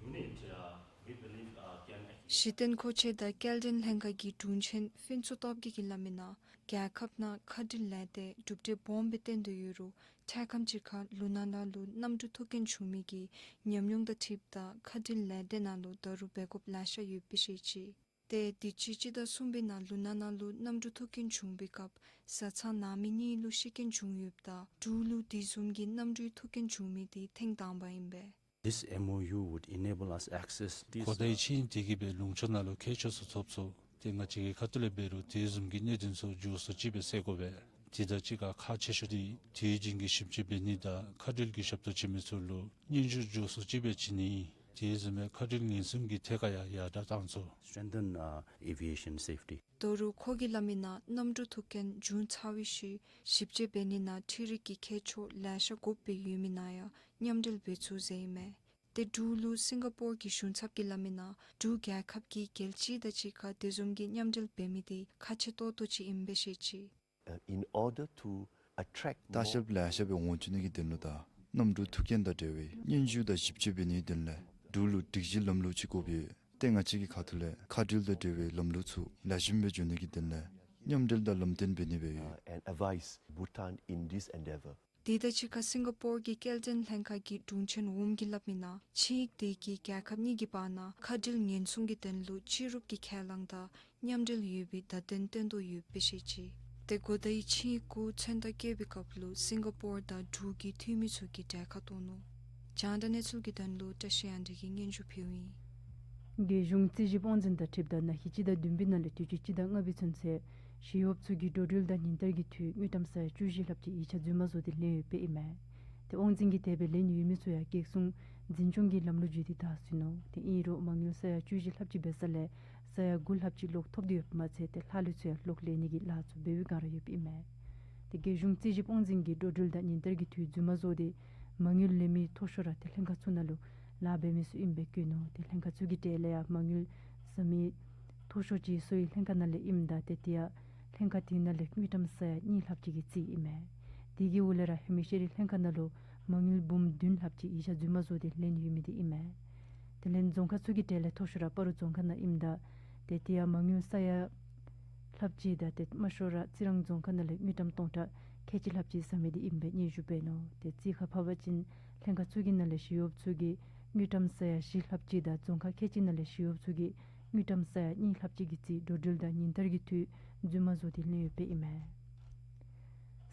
Unit, uh, we believe, uh, can actually གཞི་རྟེན་མཁོ་ཆས་དང་སྐྱེལ་འདྲེན་ལྷན་ཁག་གི་དྲུང་ཆེན་ཕུན་ཚོགས་སྟོབས་རྒྱས་ཀྱིས་སླབ་མི་ནང་རྒྱལ་ཁབ་ནང་མཁའ་འགྲུལ་ལས་སྡེ་གྲུབ་འབྲས་སྦོམ་སྦེ་བཏོན་དོ་ཡོད་རུང་འཕྲལ་ཁམས་ཅིག་ཁར་ལུང་ནག་ནང་ལུ་གནམ་གྲུ་ཐུག་རྐྱེན་བྱུང་མི་གི་ཉམས་མྱོང་དང་འཁྲིལཝ་ད་མཁའ་འགྲུལ་ལས་སྡེ་ནང་ལུ་ད་རུང་འབད་དགོཔ་ལེ་ཤ་ཡོདཔ་སྦེ་བཤད་ཅི། ཏེ་དུས་ཅི་སྤྱི་ཟླ་གསུམ་པའི་ནང་ལུང་ནག་ནང་ལུ་གནམ་གྲུ་ཐུག་རྐྱེན་བྱུང་བའི་སྐབས་བཟའ་ཚང་ནང་མི་གཉིས་ལུ་ཤི་རྐྱེན་བྱུང་ཡོདཔ་ད་འབྲུག་ལུ་དེ་བཟུམ་གྱི་གནམ་གྲུའི་ཐུག་རྐྱེན་བྱུང་མི་དེ་ཐེངས་དང་པ་ཨིན་པས། This M O U would enable us access these, གོ་བརྡའི་ཆིངས་ཡིག་དེ་གིས་སྦེ་ལུང་ཕྱོགས་ནང་ལུ་མཁས་མཆོག་ཚུ་ཐོབ་ཚུགས། ཏེ་ང་བཅས་ཀྱི་ཁ་ཐུག་ལས་འབད་རུང་དེ་བཟུམ་གྱི་གནད་དོན་ཚུ་མགྱོགས་སུ་ཅིག་སྦེ་སེལ་དགོ་པས། དེ་དང་གཅིག་ཁར་ཁག་ཆེ་ཤོས་དེ་དུས་རྒྱུན་གྱི་ཞིབ་དཔྱད་འབད་ནི་དང་མཁའ་འགྲུལ་གྱི་ཞབས་ཏོག་བྱིན་མི་ཚུ་ལུ་སྙན་ཞུ་མགྱོགས་སུ་ཅིག་སྦེ་བྱིན་ནི། དེ་བཟུམ་སྦེ་མཁའ་འགྲུལ་ཉེན་སྲུང་གི་ཐད་ཁར་ཡང་ཡར་དྲག་བཏང་ཚུགས། Strengthen, uh, aviation safety. ད་རུང་ཁོ་གིས་སླབ་མི་ནང་གནམ་གྲུ་ཐུག་རྐྱེན་བྱུང་ཚར་བའི་ཤུལ་ཞིབ་དཔྱད་འབད་ནི་ནང་འཕྲུལ་རིག་གི་མཁས་མཆོག་ལེ་ཤ་དགོཔ་སྦེ་ཡོད་མི་ནང་ཡང་མཉམ་འབྲེལ་འབད་ཚུགས་ཟེར་ཨིན་མས། ཏེ་འབྲུག་ལུ་སིང་ག་པོར་གྱི་གཞུང་ཚབ་ཀྱིས་སླབ་མི་ནང་འབྲུག་རྒྱལ་ཁབ་ཀྱིས་རྒྱལ་སྤྱི་དང་གཅིག་ཁར་དེ་བཟུམ་གྱི་མཉམ་འབྲེལ་འབད་མི་དེ་ཁག་ཆེ་ཏོག་ཏོ་ཅིག་ཨིན་པས་བཤད་ཅི། Uh, in order to attract ལྟ་བཤལཔ་ལེ་ཤ་སྦེ་འོང་བཅུག་ནི་གི་དོན་ལུ་དང་གནམ་གྲུ་ཐུག་རྐྱེན་དང་འབྲེལ་བའི་སྙན་ཞུ་དང་ཞིབ་དཔྱད་འབད་ནི་གི་དོན་ལས་འབྲུག་ལུ་སྒྲིག་གཞི་ལམ་ལུགས་ཅིག་དགོཔ་ཡོད། ཏེ་ང་བཅས་ཀྱི་ཁ་ཐུག་ལས་མཁའ་འགྲུལ་དང་འབྲེལ་བའི་ལམ་ལུགས་ཚུ་ལེགས་ཤོམ་སྦེ་འགྱོ་ནི་གི་དོན་ལས་མཉམ་འབྲེལ་དང་ལམ་སྟོན་འབད་ནི་སྦེ་ཡོད། Uh, and advise Bhutan in this endeavor. དེ་དང་གཅིག་ཁར་སིང་ག་པོར་གྱི་སྐྱེལ་འདྲེན་ལྷན་ཁག་གི་དྲུང་ཆེན་ཝུམ་གྱིས་སླབ་མི་ནང་ཆིངས་ཡིག་དེ་གིས་རྒྱལ་ཁབ་གཉིས་ཀྱི་བར་ན་མཁའ་འགྲུལ་ཉེན་སྲུང་གི་དོན་ལུ་སྤྱི་རུབ་ཀྱི་ཁས་བླངས་དང་མཉམ་འབྲེལ་ཡོད་པའི་བརྡ་དོན་སྟོན་དོ་ཡོདཔ་སྦེ་བཤད་ཅི། ཏེ་གོ་བརྡའི་ཆིངས་ཡིག་གུ་མཚན་རྟགས་བཀོད་པའི་སྐབས་ལུ་སིང་ག་པོར་དང་འབྲུག་གི་འཐུས་མི་ཚུ་གིས་གྲལ་ཁར་གཏོགས་ནུག། རྒྱང་བསྒྲགས་གནས་ཚུལ་གྱི་དོན་ལུ་བཀྲ་ཤིས་དབྱངས་སྒྲོན་གྱིས་སྙན་ཞུ་ཕུལཝ་ཨིན། རྒྱལ་གཞུང་རྩིས་ཞིབ་དབང་འཛིན་དང་འཁྲིལཝ་ད་ན་ཧིང་སྤྱི་ཟླ་བདུན་པའི་ནང་ལས་དུས་ཅི་སྤྱི་ཟླ་ལྔ་པའི་ཚུན་ཚོད་ཞི་གཡོགཔ་ཚུ་གི་འགྲོ་འགྲུལ་དང་ཉིན་བསྟར་གྱི་འཐུས་དངུལ་ཀྲམ་ས་ཡ་བཅུ་བཞི་ལྷགཔ་ཅིག་ཡིག་ཆ་རྫུན་མ་བཟོ་སྟེ་ལེན་ཡོདཔ་ཨིན་མས། ཏེ་དབང་འཛིན་གྱིས་དེ་སྦེ་ལེན་ཡོད་མི་ཚུ་ཡང་གེགས་སྲུང་འཛིན་སྐྱོང་གི་ལམ་ལུགས་བརྒྱུད་དེ་བདའ་ཟུན་ནུག། ཏེ་ཨིན་རུང་མ་དངུལ་ས་ཡ་བཅུ་བཞི་ལྷགཔ་ཅིག་འབད་ས་ལས་ས་ཡ་དགུ་ལྷགཔ་ཅིག་ལོག་ཐོབ་སྟེ་ཡོདཔ་མ་ཚད་ཏེ་ལྷག་ལུས་ཚུ་ཡང་ལོག་ལེན་ནི་གི་ལཱ་ཚུ་འབད་བའི་བསྒང་ར་ཡོདཔ་ཨིན་མས། ཏེ་རྒྱལ་གཞུང་རྩིས་ཞིབ་དབང་འཛིན་གྱིས་འགྲོ་འགྲུལ་དང་ཉིན་བསྟར་གྱི་འཐུས་རྫུན་མ་བཟོ་སྟེ་མ་དངུལ་ལེན་མི་མཐོ་ཤོས་ར་ཏེ་ལྷན་ཁག་ཚུ་ནང་ལུ་ལཱ་འབད་མི་ཚུ་ཨིནམ་སྦེ་བཀོད་ནུག། ཏེ་ལྷན་ཁག་ཚུ་གི་གྲས་ལས་ཡང་མ་དངུལ་བཟའ་མི་མཐོ་ཤོས་ཅིག་གསོ་བའི་ལྷན་ཁག་ནང་ལས་ཨིནམ་ད་ཏེ་དེ་ཡང་ལྷན་ཁག་དེ་ནང་ལས་དངུལ་ཀྲམ་ས་ཡ་གཉིས་ལྷགཔ་ཅིག་གིས་རྩིས་ཨིན་མས། དེ་གི་འོག་ལས་ར་ཧེ་མ་ཤེས་རིག་ལྷན་ཁག་ནང་ལུ་མ་དངུལ་འབུམ་བདུན་ལྷགཔ་ཅིག་ཡིག་ཆ་རྫུན་མ་བཟོ་སྟེ་ལེན་ཡོད་མི་དེ་ཨིན་མས། དེ་ལས་རྫོང་ཁག་ཚུ་གི་གྲས་ལས་མཐོ་ཤོས་ར་སྤ་རོ་རྫོང་ཁག་ནང་ཨིནམ་ད་ཏེ་དེ་ཡང་མ་དངུལ་ས་ཡ་ལྷགཔ་ཅིག་དང་ཏེ་དམའ་ཤོས་ར་རྩི་རང་རྫོང་ཁག་ནང་ལས་དངུལ་ཀྲམ་སྟོང་ཕྲག་ཁལ་གཅིག་ལྷགཔ་ཅིག་བཟའ་མི་དེ་ཨིནམ་སྦེ་སྙན་ཞུ་འབད་ནུག། ཏེ་རྩིས་ཁར་ཕབ་པ་ཅིན་ལྷན་ཁག་ཚུ་གི་ནང་ལས་ཞི་གཡོགཔ་ཚུ་གིས་དངུལ་ཀྲམ་ས་ཡ་བཞི་ལྷགཔ་ཅིག་དང་རྫོང་ཁག་ཁལ་གཅིག་ནང་ལས་ཞི་གཡོགཔ་ཚུ་གིས་དངུལ་ཀྲམ་ས་ཡ་གཉིས་ལྷགཔ་ཅིག་གིས་རྩིས་འགྲོ་འགྲུལ་དང་ཉིན་བསྟར་གྱི་འཐུས་རྫུན་མ་བཟོ་སྟེ་ལེན་ཡོདཔ་ཨིན་མས།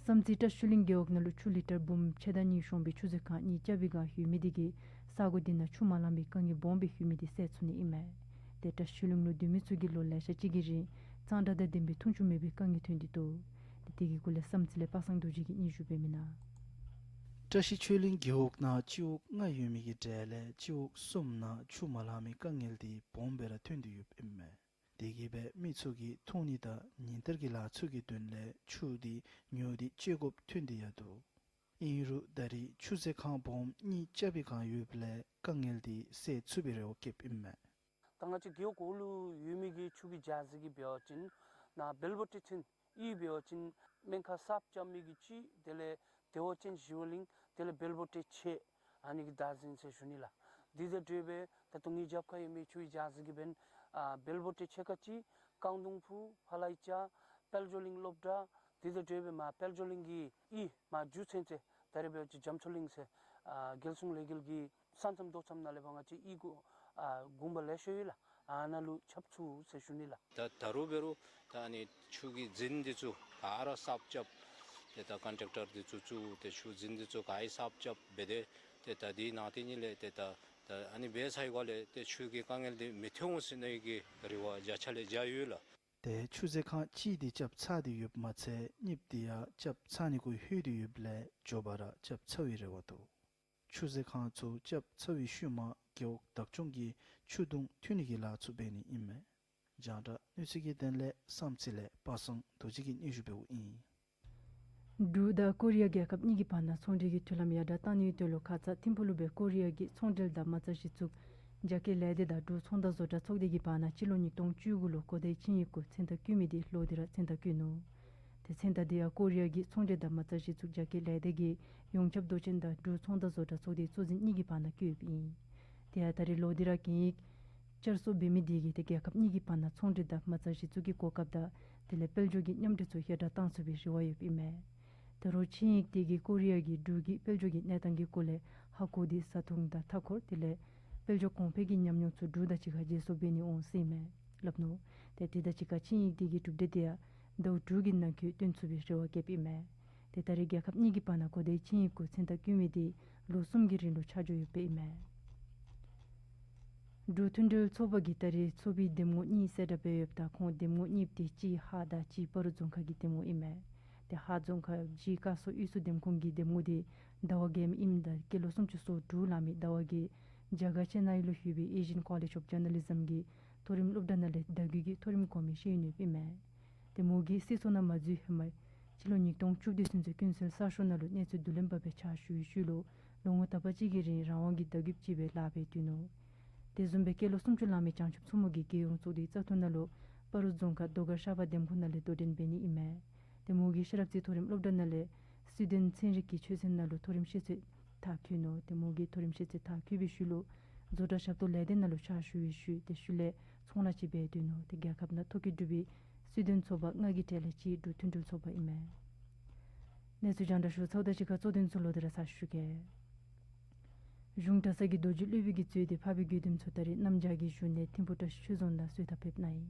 བསམ་རྩེ་བཀྲ་ཤིས་གླིང་རྒེད་འོག་ནང་ལུ་ཆུ་ལི་ཊར་འབུམ་ཕྱེད་དང་གཉིས་ཤོང་བའི་ཆུ་མཛོད་ཁང་གཉིས་རྐྱབ་པའི་བསྒང་ཡོད་མི་དེ་གིས་ས་གོ་དེ་ནང་ཆུ་མ་ལང་པའི་དཀའ་ངལ་སྦོམ་སྦེ་ཡོད་མི་དེ་སེལ་ཚུགས་ནི་ཨིན་མས། ཏེ་བཀྲ་ཤིས་གླིང་ལུ་སྡོད་མི་ཚུ་གིས་ལོ་ལེ་ཤ་ཅིག་གི་རིང་གཙང་སྦྲ་དང་ལྡན་པའི་འཐུང་ཆུ་མེད་པའི་དཀའ་ངལ་ཐོན་ཏེ་འདུག། ཏེ་དེ་གི་སྐོར་ལས་བསམ་རྩེ་ལས་པ་སངས་རྡོ་རྗེ་གིས་སྙན་ཞུ་འབད་མི་ནང་། བཀྲ་ཤིས་ཆོས་གླིང་རྒེད་འོག་ནང་སྤྱི་འོག་ལྔ་ཡོད་མི་གི་གྲས་ལས་སྤྱི་འོག་གསུམ་ནང་ཆུ་མ་ལང་མི་དཀའ་ངལ་དེ་སྦོམ་སྦེ་ར་ཐོན་ཏེ་ཡོདཔ་ཨིན་མས། དེ་གིས་སྦེ་མི་ཚུ་གིས་འཐུང་ནི་དང་ཉིན་བསྟར་གྱི་ལཱ་ཚུ་གི་དོན་ལས་ཆུ་དེ་ཉོ་སྟེ་སྤྱོད་དགོཔ་ཐོན་ཏེ་ཡང་འདུག། ཨིན་རུང་ད་རེས་ཆུ་མཛོད་ཁང་སྦོམ་གཉིས་རྐྱབ་པའི་བསྒང་ཡོདཔ་ལས་དཀའ་ངལ་དེ་སེལ་ཚུགས་པའི་རེ་བ་བསྐྱེདཔ་ཨིན་མས། ད་ང་བཅས་རྒེད་འོག་འོག་ལུ་ཡོད་མི་གི་ཆུ་གི་རྒྱལ་སྲིད་ཀྱི་འབད་བ་ཅིན་ནཱ་བལ་པོ་ཊའི་ཚུན་གཡུས་འབད་བ་ཅིན་སྨན་ཁང་གསརཔ་རྐྱབ་མི་གི་གཅིག་དེ་ལས་བདེ་བ་ཅན་ཞི་བ་གླིང་དེ་ལས་བལ་པོ་ཊའི་ཕྱེད་ཨ་ནི་གིས་བདའ་ཟུན་ཟེར་ཞུ་ནི་ལགས། དེ་དང་འབྲེལ་སྦེ་ད་ལྟོ་ངེའི་རྒྱབ་ཁར་ཡོད་མི་ཆུའི་རྒྱ་ཟེར་གི་འབདན་ཨ་བེལ་བོ་ཊི་ཕྱེད་ཀ་ཅིག་རྐང་དུང་ཕུ་ཕ་ལ་ཡི་ཅ་དཔལ་འབྱོར་གླིང་སློབ་གྲྭ་དེ་དང་འབྲེལ་སྦེ་མར་དཔལ་འབྱོར་གླིང་གི་ཨི་མར་རྒྱུ་ཚན་ཚེ་ད་རེས་འབད་བ་ཅིན་རྒྱ་མཚོ་གླིང་ཟེར་ཨ་རྒྱལ་སྲུང་ལས་འགུལ་གྱི་ས་མཚམས་རྡོ་མཚམས་ནང་ལས་ཕར་ང་བཅས་ཨི་གུ་ཨ་གུང་པ་ལེ་ཤ་ཡོད་ལགས། ཨ་ནཱ་ལུ་ཁྱབ་ཚུགས་ཟེར་ཞུ་ནི་ལགས། ད་ད་རུང་འབད་རུང་ད་ཨ་ནི་ཆུ་གི་འཛིན་འདི་ཚུ་ག་ར་གསརཔ་རྐྱབ་ཏེ་ད་ཀོན་ཊེཀ་ཊར་འདི་ཚུ་བཙུགས་ཏེ་ཆུ་འཛིན་འདི་ཚུ་ག་ཡི་གསརཔ་རྐྱབ་འབད་དེ་ཏེ་ད་འདི་ནང་དེ་ཉིད་ལས་ཏེ་ད་ད་ཨ་ནི་འབད་ཚར་བའི་སྒང་ལས་ཏེ་ཆུ་གི་དཀའ་ངལ་འདི་མི་ཐོན་འོང་ཟེར་ནི་གི་རེ་བ་བརྒྱ་ཆ་ལས་བརྒྱ་ཡོད་ལགས། ཏེ་ཆུ་ཟེར་ཁང་གཅིག་འདི་རྐྱབ་ཚར་ཏེ་ཡོདཔ་མ་ཚད་གཉིསཔ་འདི་ཡང་རྐྱབ་ཚར་ནི་གུ་ལྷོད་དེ་ཡོདཔ་ལས་མགྱོགས་པ་ར་རྐྱབ་ཚར་བའི་རེ་བ་འདུག། ཆུ་ཟེར་ཁང་ཚུ་རྐྱབ་ཚར་བའི་ཤུལ་མ་རྒེད་འོག་བདག་སྐྱོང་གིས་ཆུ་དུང་འཐུ་ནི་གི་ལཱ་ཚུ་འབད་ནི་ཨིན་མས། རྒྱང་བསྒྲགས་གནས་ཚུལ་གྱི་དོན་ལས་བསམ་རྩེ་ལས་པ་སངས་རྡོ་རྗེ་གིས་སྙན་ཞུ་འབདཝ་ཨིན། འབྲུག་དང་ཀོ་རི་ཡ་རྒྱལ་ཁབ་གཉིས་ཀྱི་བར་ན་ཚོང་འབྲེལ་གྱི་མཐུན་ལམ་ཡར་དྲག་བཏང་ནིའི་དོན་ལུ་ཁ་ཙ་ཐིམ་ཕུག་ལུ་སྦེ་ཀོ་རི་ཡ་གི་ཚོང་འབྲེལ་དང་མ་རྩ་གཞི་བཙུགས་རྒྱ་སྐྱེད་ལས་སྡེ་དང་འབྲུག་ཚོང་དང་བཟོ་གྲྭ་ཚོགས་སྡེ་གི་བར་ན་སྤྱི་ལོ་ཉིས་སྟོང་བཅུ་དགུ་ལུ་གོ་བརྡའི་ཆིངས་ཡིག་གུ་མཚན་རྟགས་བཀོད་མི་འདི་ལོག་སྟེ་ར་མཚན་རྟགས་བཀོད་ནུག། ཏེ་མཚན་རྟགས་འདི་ཡང་ཀོ་རི་ཡ་གི་ཚོང་འབྲེལ་དང་མ་རྩ་གཞི་བཙུགས་རྒྱ་སྐྱེད་ལས་སྡེ་གི་ཡོངས་ཁྱབ་མདོ་ཆེན་དང་འབྲུག་ཚོང་དང་བཟོ་གྲྭ་ཚོགས་སྡེའི་གཙོ་འཛིན་གཉིས་ཀྱི་བར་ན་བཀོདཔ་ཨིན། དེ་ཡང་ད་རེས་ལོག་སྟེ་ར་གན་ཡིག་བསྐྱར་གསོ་འབད་མི་འདི་གིས་ཏེ་རྒྱལ་ཁབ་གཉིས་ཀྱི་བར་ན་ཚོང་འབྲེལ་དང་མ་རྩ་གཞི་བཙུགས་ཀྱི་གོ་སྐབས་དང་དེ་ལས་དཔལ་འབྱོར་གྱི་མཉམ་འབྲེལ་ཚུ་ཡར་དྲག་བཏང་ཚུགས་པའི་རེ་བ་ཡོདཔ་ཨིན་མས། ད་རུང་ཆིངས་ཡིག་དེ་གིས་ཀོ་རི་ཡ་གིས་འབྲུག་གི་དཔལ་འབྱོར་གྱི་གནས་སྟངས་ཀྱི་སྐོར་ལས་ཧ་གོ་སྟེ་བཟའ་འཐུང་དང་མཐའ་འཁོར་དེ་ལས་དཔལ་འབྱོར་གོང་འཕེལ་གྱི་ཉམས་མྱོང་ཚུ་འབྲུག་དང་གཅིག་ཁར་བརྗེ་སོར་འབད་ནི་འོང་ཟེར་ཨིན་མས་སླབ་ནུག། ཏེ་དེ་དང་གཅིག་ཁར་ཆིངས་ཡིག་དེ་གི་གྲུབ་འབྲས་དེ་ཡང་ཟླཝ་དྲུག་གི་ནང་འཁོད་སྟོན་ཚུགས་པའི་རེ་བ་བསྐྱེདཔ་ཨིན་མས། ཏེ་ད་རེས་རྒྱལ་ཁབ་གཉིས་ཀྱི་བར་ན་གོ་བརྡའི་ཆིངས་ཡིག་གུ་མཚན་རྟགས་བཀོད་མི་དེ་ལོ་གསུམ་གྱི་རིང་ལུ་ཆ་འཇོག་ཡོདཔ་ཨིན་མས། འབྲུག་མཐུན་འབྲེལ་ཚོགས་པ་གིས་ད་རེས་ཚོགས་པའི་འདེམས་ངོ་གཉིས་གསལ་བསྒྲགས་འབད་ཡོདཔ་ད་ཁོང་འདེམས་ངོ་གཉིས་དེ་གཅིག་ཧཱ་དང་གཅིག་སྤ་རོ་རྫོང་ཁག་གི་འདེམས་ངོ་ཨིན་མས། ཏེ་ཧཱ་རྫོང་ཁག་གི་ཀ་སོ་དབུས་སུ་འདེམས་ཁོངས་ཀྱི་འདེམས་ངོ་དེ་ཟླ་བ་རྒས་མའི་ཨིནམ་ད་སྐྱེས་ལོ་སུམ་ཅུ་སོ་དྲུག་ལང་མི་ཟླ་བ་རྒས་རྒྱ་གར་ཅེ་ནའི་ལུ་ཡོད་པའི་Asian College of Journalism གི་མཐོ་རིམ་སློབ་གྲྭ་ནང་ལས་བརྡ་བརྒྱུད་ཀྱི་མཐོ་རིམ་གོང་མའི་ཤེས་ཡོན་ཡོདཔ་ཨིན་མས། ཏེ་མོ་གིས་སྲིད་ཚོགས་ནང་མ་འཛུལ་ཧེ་མ་སྤྱི་ལོ་ཉིས་སྟོང་བཅུ་བདུན་ཚུན་ཚོད་ཀུན་གསལ་གསར་ཤོག་ནང་ལུ་གནས་ཚུལ་བསྡུ་ལེན་པ་སྦེ་ཕྱག་ཞུ་བའི་ཤུལ་ལུ་ལོ་ངོ་དག་པ་ཅིག་གི་རིང་རང་དབང་གི་བརྡ་བརྒྱུདཔ་ཅིག་སྦེ་ལཱ་འབད་སྡོད་ནུག། དེ་བཟུམ་སྦེ་སྐྱེས་ལོ་སུམ་ཅུ་ལང་མི་བྱང་ཆུབ་མཚོ་མོ་གིས་རྒྱལ་ཡོངས་ཚོགས་སྡེའི་བཙག་འཐུ་ནང་ལུ་སྤ་རོ་རྫོང་ཁག་རྡོ་དཀར་ཤར་པ་འདེམས་ཁོངས་ནང་ལས་དོ་འགྲན་འབད་ནི་ཨིན་མས། ཏེ་མོ་གིས་ཤེས་རབ་རྩེ་མཐོ་རིམ་སློབ་གྲྭ་ནང་ལས་སུའི་ཌེན་ཚན་རིག་གི་ཆོས་ཚན་ནང་ལུ་མཐོ་རིམ་ཤེས་ཚད་མཐར་འཁྱོལ་ནུག། ཏེ་མོ་གིས་མཐོ་རིམ་ཤེས་ཚད་མཐར་འཁྱོལ་བའི་ཤུལ་ལུ་བཟོ་གྲྭ་ཞབས་ཏོག་ལས་སྡེ་ནང་ལུ་ཕྱག་ཞུ་བའི་ཤུལ་ཏེ་ཤུལ་ལས་ཚོང་ལཱ་ཅིག་འབད་སྡོད་ནུག། ཏེ་རྒྱལ་ཁབ་ནང་ཐོ་བཀོད་གྲུབ་པའི་སུའི་ཌེན་ཚོགས་པ་ལྔ་གི་གྲས་ལས་གཅིག་འབྲུག་མཐུན་འབྲེལ་ཚོགས་པ་ཨིན་མས། གནས་ཚུལ་རྒྱང་བསྒྲགས་ཞུ་ཚརཝ་དང་གཅིག་ཁར་གཙོ་དོན་ཚུ་ལོག་སྟེ་ར་ཚར་ཞུ་གེ། གཞུང་གྲྭ་ཚང་གི་རྡོ་རྗེ་སློབ་དཔོན་གྱིས་གཙོས་ཏེ་འཕགས་པའི་དགེ་འདུན་ཚུ་ད་རེས་གནམ་བྱཱར་གྱི་བཞུགས་གནས་ཐིམ་ཕུ་བཀྲ་ཤིས་ཆོས་རྫོང་ནང་གསོལ་ཐབ་ཕེབས་གནང་ཡི།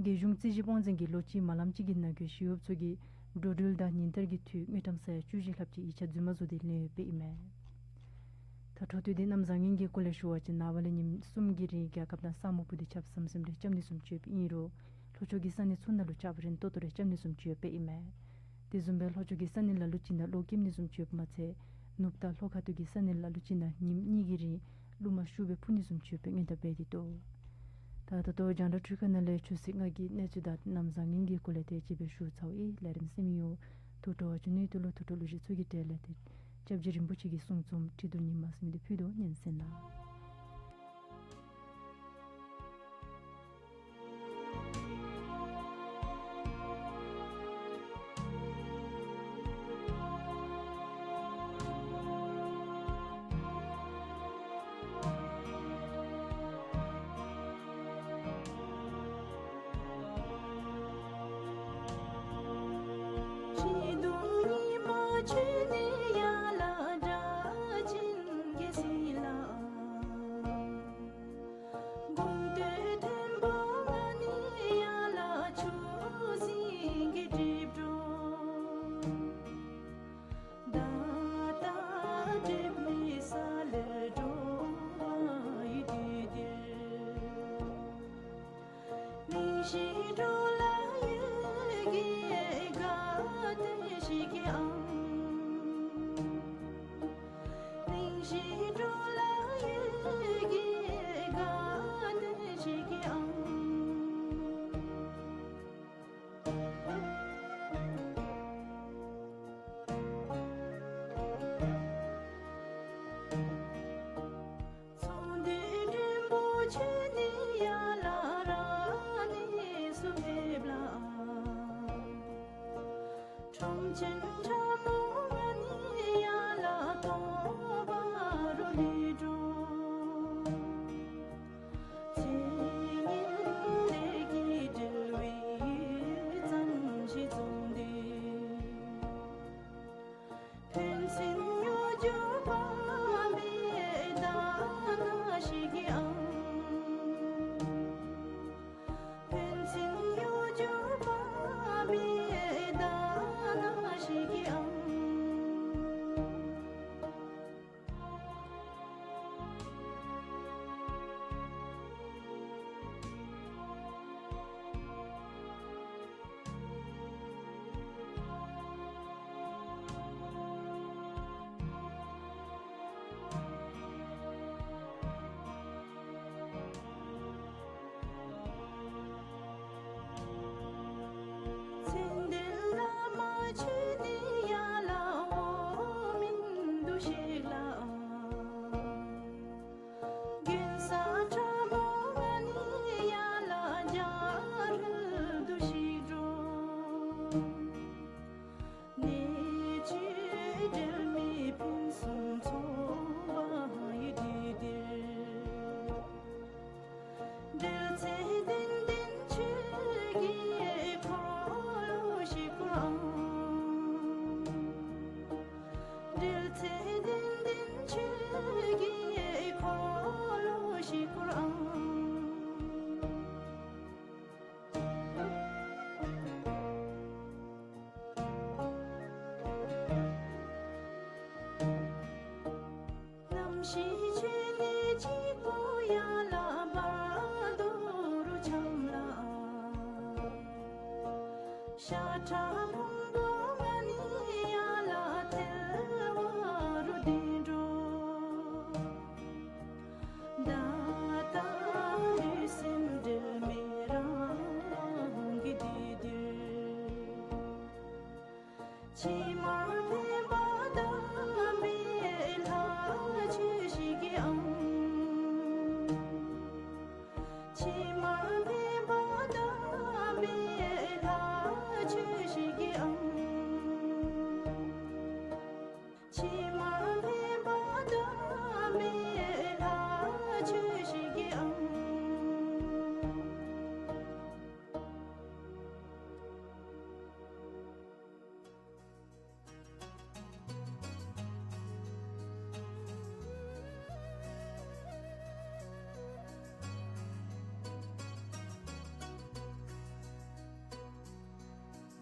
རྒྱལ་གཞུང་རྩིས་ཞིབ་དབང་འཛིན་གྱིས་ལོ་གཅིག་མ་ལངམ་ཅིག་གི་ནང་འཁོད་ཞི་གཡོགཔ་ཚུ་གིས་འགྲོ་འགྲུལ་དང་ཉིན་བསྟར་གྱི་འཐུས་དངུལ་ཀྲམ་ས་ཡ་བཅུ་བཞི་ལྷགཔ་ཅིག་ཡིག་ཆ་རྫུན་མ་བཟོ་སྟེ་ལེན་ཡོདཔ་ཨིན་མས། ད་འཕྲོ་མཐུད་དེ་གནམ་བཟང་ངན་གྱི་སྐོར་ལས་ཞུ་བ་ཅིན་ནངས་པ་ལས་ཉིནམ་གསུམ་གྱི་རིང་རྒྱལ་ཁབ་ནང་ས་སྨུག་སྤུབས་ཏེ་ཆརཔ་ཟམ་ཟིམ་རེ་རྐྱབ་ནི་བཟུམ་ཅིག་ཡོདཔ་ཨིན་རུང་ལྷོ་ཕྱོགས་ཀྱི་ས་གནས་ཚུ་ནང་ལུ་ཆརཔ་རན་ཏོག་ཏོ་རེ་རྐྱབ་ནི་བཟུམ་ཅིག་ཡོདཔ་ཨིན་མས། དེ་བཟུམ་སྦེ་ལྷོ་ཕྱོགས་ཀྱི་ས་གནས་ལ་ལུ་ཅིག་ནང་གློག་ཀེམ་ནི་བཟུམ་ཅིག་ཡོདཔ་མ་ཚད་ནུབ་དང་ལྷོ་ཁ་ཐུག་གི་ས་གནས་ལ་ལུ་ཅིག་ནང་ཉིནམ་གཉིས་ཀྱི་རིང་རླུང་མ་ཤུགས་སྦེ་འཕུ་ནི་བཟུམ་ཅིག་ཡོདཔ་སྦེ་སྔོན་བརྡ་འབད་དེ་འདུག། ད་ད་ལྟོ་རྒྱང་བསྒྲགས་འཕྲུལ་ཁང་ནང་ལས་ཆོས་སྲིད་ལྔ་གི་གནས་ཚུལ་དང་གནམ་བཟང་ངན་གྱི་སྐོར་ལས་དེ་ཅིག་སྦེ་ཞུ་ཚརཝ་ཨིན། ལས་རིམ་གསན་མི་ཡོངས་ཐུགས་སྤྲོ་བ་བྱུང་ནིའི་དོན་ལུ་ཐུགས་སྤྲོ་བློ་གཟེར་ཚུ་གི་གྲལ་ལས་ཏེ་སྐྱབས་རྗེ་རིན་པོ་ཆེ་གི་གསུང་རྩོམ་ཁྲིད་དོན་ཉི་མ་ཟེར་མི་འདི་ཕུལ་དོ། ཉན་གསན་གནང་། ཤེས་བྱའི་གནས་གཅིག་པུ་ཡར་ལ་བར་དོ་རུ་འཁྱམས་ལ། ཤ་ཁྲག་ཕུང་པོ་ལྔ་ནི་ཡར་ལ་ཐལ་བ་རུ་ལྡིང་འགྲོ། ད་ལྟ་ལུས་སེམས་འབྲལ་མེད་རང་གི་བདུད་འདུལ། ཕྱི་མ་འཕེན་པ་དང་མེད་ལྷ་ཆོས་ཤིག་གི་ཨང་། ཕྱི་མ་འཕེན་པ་དང་མེད་ལྷ་ཆོས་ཤིག་གི་ཨང་། ཕྱི་མ་འཕེན་པ་དང་མེད་ལྷ་ཆོས་ཤིག་གི་ཨང་།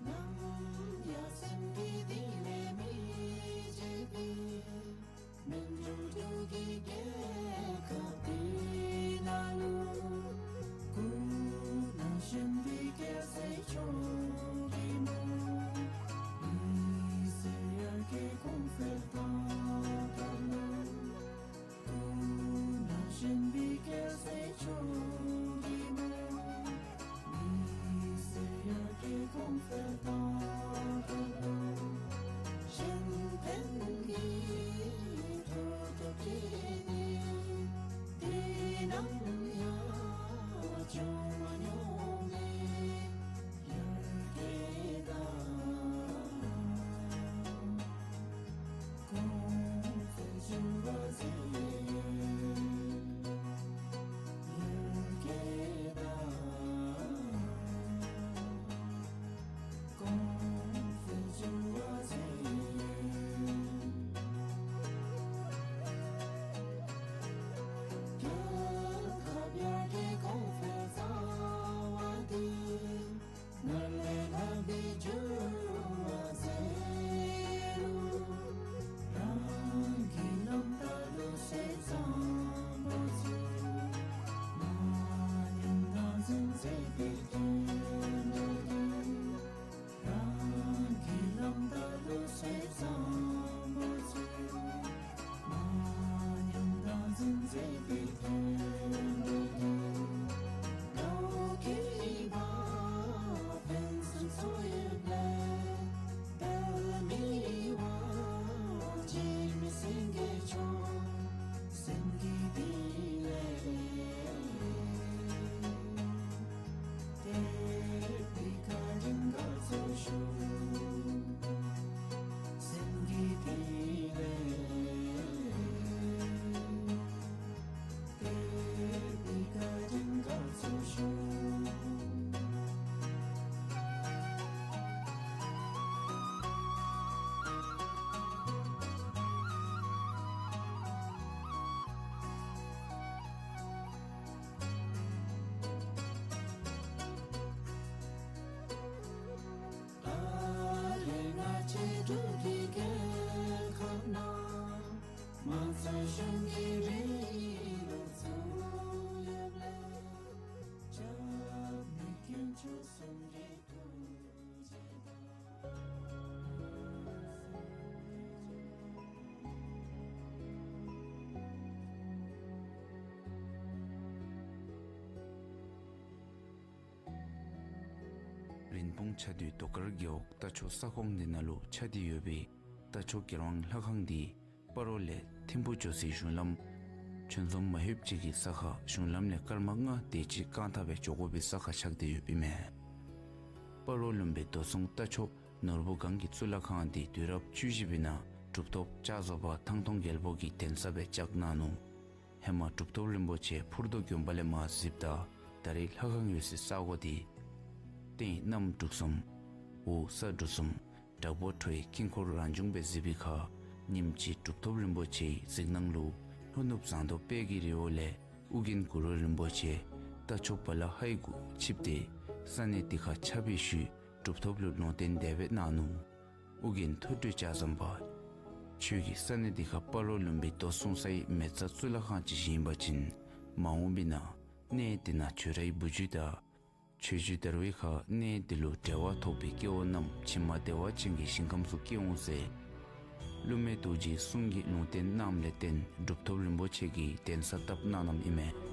ནམ་ཡང་སེམས་ཀྱི་གཏིང་ལས་མི་བརྗེད་པའི་མི་འགྱུར་འགྱུར་གྱི་རྒྱལ་ཁབ་འདི་ནང་ལུ། སྐུ་ན་གཞོན་པའི་སྐྱ་སེར་ཆོས་ཀྱི་མོ། མི་སེར་ཡར་རྒྱས་གོང་འཕེལ་དང་བསྟུན། སྐུ་ན་གཞོན་པའི་སྐྱ་སེར་ཆོས་ཀྱི་མོ། མི་སེར་ཡར་རྒྱས་གོང་འཕེལ་དང་བསྟུན། གཞན་ཕན་གྱི་གྲོས་བསྡུར་བྱས་ནས་དེ་རྣམས་ཡང་བྱུང་མ་མྱོང་མེད། ཡར་རྒྱས་དང་གོང་འཕེལ་འབྱུང་བར་མཛད། ཡར་རྒྱས་དང་གོང་འཕེལ་འབྱུང་བར་མཛད། རྒྱལ་ཁབ་ཡར་རྒྱས་གོང་འཕེལ་རྩ་བ་འདི་སྔར་ལས་ལྷག་པའི་འགྱུར་བ་མཛད་རུང་། རང་གི་ལམ་ལྟ་ལུགས་སྲོལ་བཟང་པོ་ཚུ་མ་ཉམས་དང་འཛིན་མཛད་པའི་དོན་དུ། རང་གི་ལམ་ལྟ་ལུགས་སྲོལ་བཟང་པོ་ཚུ་མ་ཉམས་དང་འཛིན་མཛད་པའི་དོན་དུ། ལོ་གི་བ་ཕན་སེམས་འཚོ་ཡོད་ལས། དལ་མི་བ་འཇིགས་མི་སེང་གེ་མཆོག་སེམས་ཀྱི་གཏིང་ལས། དད་པའི་བཀའ་དྲིན་དགའ་ཚོར་ཞུ། སེམས་ཀྱི་གཏིང་ལས། དད་པའི་བཀའ་དྲིན་དགའ་ཚོར་ཞུ། ད་རེས་ང་བཅས་འབྲུག་གི་རྒྱལ་ཁབ་ནང་མང་གཙོའི་གཞུང་གི་རིང་ལུགས་ཚུ་ཡོདཔ་ལས་སྐྱབས་མེད་དཀོན་མཆོག་གསུམ་གྱི་ཐུགས་རྗེ་དང་། རིན་སྤུངས་ཆ་འདུས་རྡོ་དཀར་རྒེད་འོག་རྟ་མཆོག་ས་ཁོངས་འདི་ནང་ལུ་ཆགས་ཏེ་ཡོད་པའི་རྟ་མཆོག་རྒྱལ་དབང་ལྷ་ཁང་འདི་སྤ་རོ་ལས་ཐིམ་ཕུ་འགྱོ་སའི་གཞུང་ལམ་ཆོས་འཛོམས་མ་ལྷོདཔ་ཅིག་གི་ས་ཁར་གཞུང་ལམ་ལས་སྐར་མ་ལྔ་དེ་ཅིག་རྐང་ཐང་སྦེ་འགྱོ་དགོ་པའི་ས་ཁར་ཆགས་ཏེ་ཡོདཔ་ཨིན་མས། སྤ་རོ་ལུང་པའི་རྡོ་སྲུང་རྟ་མཆོག་ནོར་བུ་སྒང་གི་གཙུག་ལག་ཁང་འདི་དུས་རབས་བཅུ་བཞི་པའི་ནང་གྲུབ་ཐོབ་ལྕགས་བཟོ་པ་ཐང་སྟོང་རྒྱལ་པོ་གིས་གདན་ས་སྦེ་བཅགས་གནང་ནུག། ཧེ་མ་གྲུབ་ཐོབ་རིན་པོ་ཆེ་ཕུར་རྡོ་དགོན་པ་ལས་མར་གཟིགསཔ་ད་ད་རེས་ལྷ་ཁང་ཡོད་སའི་ས་གོ་འདི་སྟེང་གནམ་འབྲུག་གསུམ་འོག་ས་འབྲུག་གསུམ་དྲག་པོ་ཁྲོ་བོའི་དཀྱིལ་འཁོར་རང་བྱུང་སྦེ་གཟིགས་པའི་ཁར་ཉིནམ་གཅིག་གྲུབ་ཐོབ་རིན་པོ་ཆེའི་གཟིགས་སྣང་ལུ་ལྷོ་ནུབ་ཟངས་མདོག་དཔལ་གྱི་རི་བོ་ལས་ཨོ་རྒྱན་གུ་རུ་རིན་པོ་ཆེ་རྟ་མཆོག་བ་ལ་ཧའི་གུ་ཆིབས་ཏེ་ས་གནས་འདི་ཁར་ཆ་བཞག་ཤུལ་གྲུབ་ཐོབ་ལུ་ལུང་བསྟན་དེ་སྦེ་གནང་ནུག། ཨོ་རྒྱན་ཐོས་གྲོལ་ལྕགས་ཟམ་པ། ཆོས་ཀྱི་ས་གནས་དེ་ཁར་སྤ་རོ་ལུང་པའི་རྡོ་སྲུང་སའི་མེ་བཙའ་གཙུག་ལག་ཁང་ཅིག་བཞེངས་པ་ཅིན་མ་འོངས་པའི་ནང་གནས་དེ་ནང་ཆོས་རའི་བུ་བརྒྱུད་དང་ཆོས་བརྒྱུད་དར་བའི་ཁར་གནས་དེ་ལུ་འབྲེལ་བ་ཐོགས་པའི་སྐྱེ་བོ་རྣམས་ཕྱི་མ་བདེ་བ་ཅན་གྱི་ཞིང་ཁམས་སུ་སྐྱེ་འོང་ཟེར་ཀླུ་མེས་རྡོ་རྗེའི་གསུང་གི་ལུང་བསྟན་གནངམ་ལས་བརྟེན་གྲུབ་ཐོབ་རིན་པོ་ཆེ་གིས་གདན་ས་བཏབ་གནང་གནངམ་ཨིན་མས།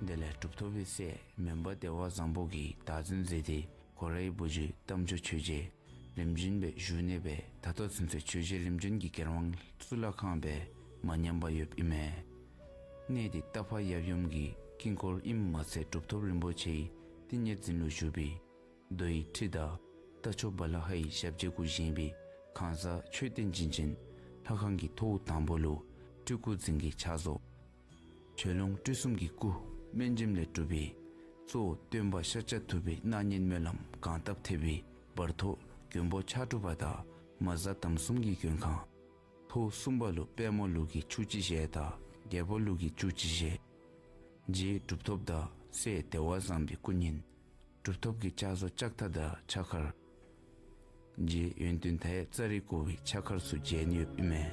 དེ་ལས་གྲུབ་ཐོབ་པའི་སྲས་མོན་པ་བདེ་བ་བཟང་པོ་གིས་བདག་འཛིན་མཛད་དེ་ཁོ་རའི་བུ་རྒྱུད་རྟ་མཆོག་ཆོས་རྗེ་རིམ་བྱོན་སྦེ་བཞུགས་ནི་སྦེ་ད་ལྟོ་ཚུན་ཚོད་ཆོས་རྗེ་རིམ་བྱོན་གྱི་སྒེར་དབང་གཙུག་ལག་ཁང་སྦེ་མ་ཉམས་པར་ཡོདཔ་ཨིན་མས། གནས་དེ་རྟ་ཕག་ཡབ་ཡུམ་གྱི་དཀྱིལ་འཁོར་ཨིནམ་མ་ཚད་གྲུབ་ཐོབ་རིན་པོ་ཆེའི་ཏིང་ངེ་འཛིན་ལུ་བཞུགས་པའི་རྡོ་ཡི་ཁྲི་དང་རྟ་མཆོག་བ་ལ་ཧའི་ཞབས་རྗེས་གུ་བཞེངས་པའི་ཁང་བཟང་མཆོད་རྟེན་བྱིན་ཅན་ལྷ་ཁང་གི་ཐོག་དང་པོ་ལུ་སྤྲུལ་སྐུ་རྫིང་གི་ཕྱག་བཟོ། ཆོས་ལོངས་སྤྲུལ་གསུམ་གྱི་སྐུ་སྨན་འཇིམ་ལས་གྲུབ་པའི་གཙོ་བོ་སྟོན་པ་ཤཱཀྱ་ཐུབ་པའི་སྣང་བརྙན་སྨོན་ལམ་གང་བཏབ་ཐེབས་པའི་བར་ཐོག་མགོན་པོ་ཕྱག་དྲུག་པ་དང་མ་གཟའ་དམ་གསུམ་གྱི་མགོན་ཁང་། ཐོག་གསུམ་པ་ལུ་དཔལ་མོ་ལུགས་ཀྱི་ཆུ་སྐྱི་ཞལ་དང་རྒྱལ་པོ་ལུགས་ཀྱི་ཆུ་སྐྱི་ཞལ། རྗེ་གྲུབ་ཐོབ་དང་སྲས་བདེ་བ་བཟང་པོའི་སྐུ་བརྙན། གྲུབ་ཐོབ་ཀྱི་ཕྱག་བཟོ་ལྕགས་ཐག་དང་ཕྱག་འཁར། རྗེ་ཡོན་ཏན་མཐའ་ཡས་ཙཱ་རི་ཀོ་བའི་ཕྱག་འཁར་ཚུ་མཇལ་ནི་ཡོདཔ་ཨིན་མས།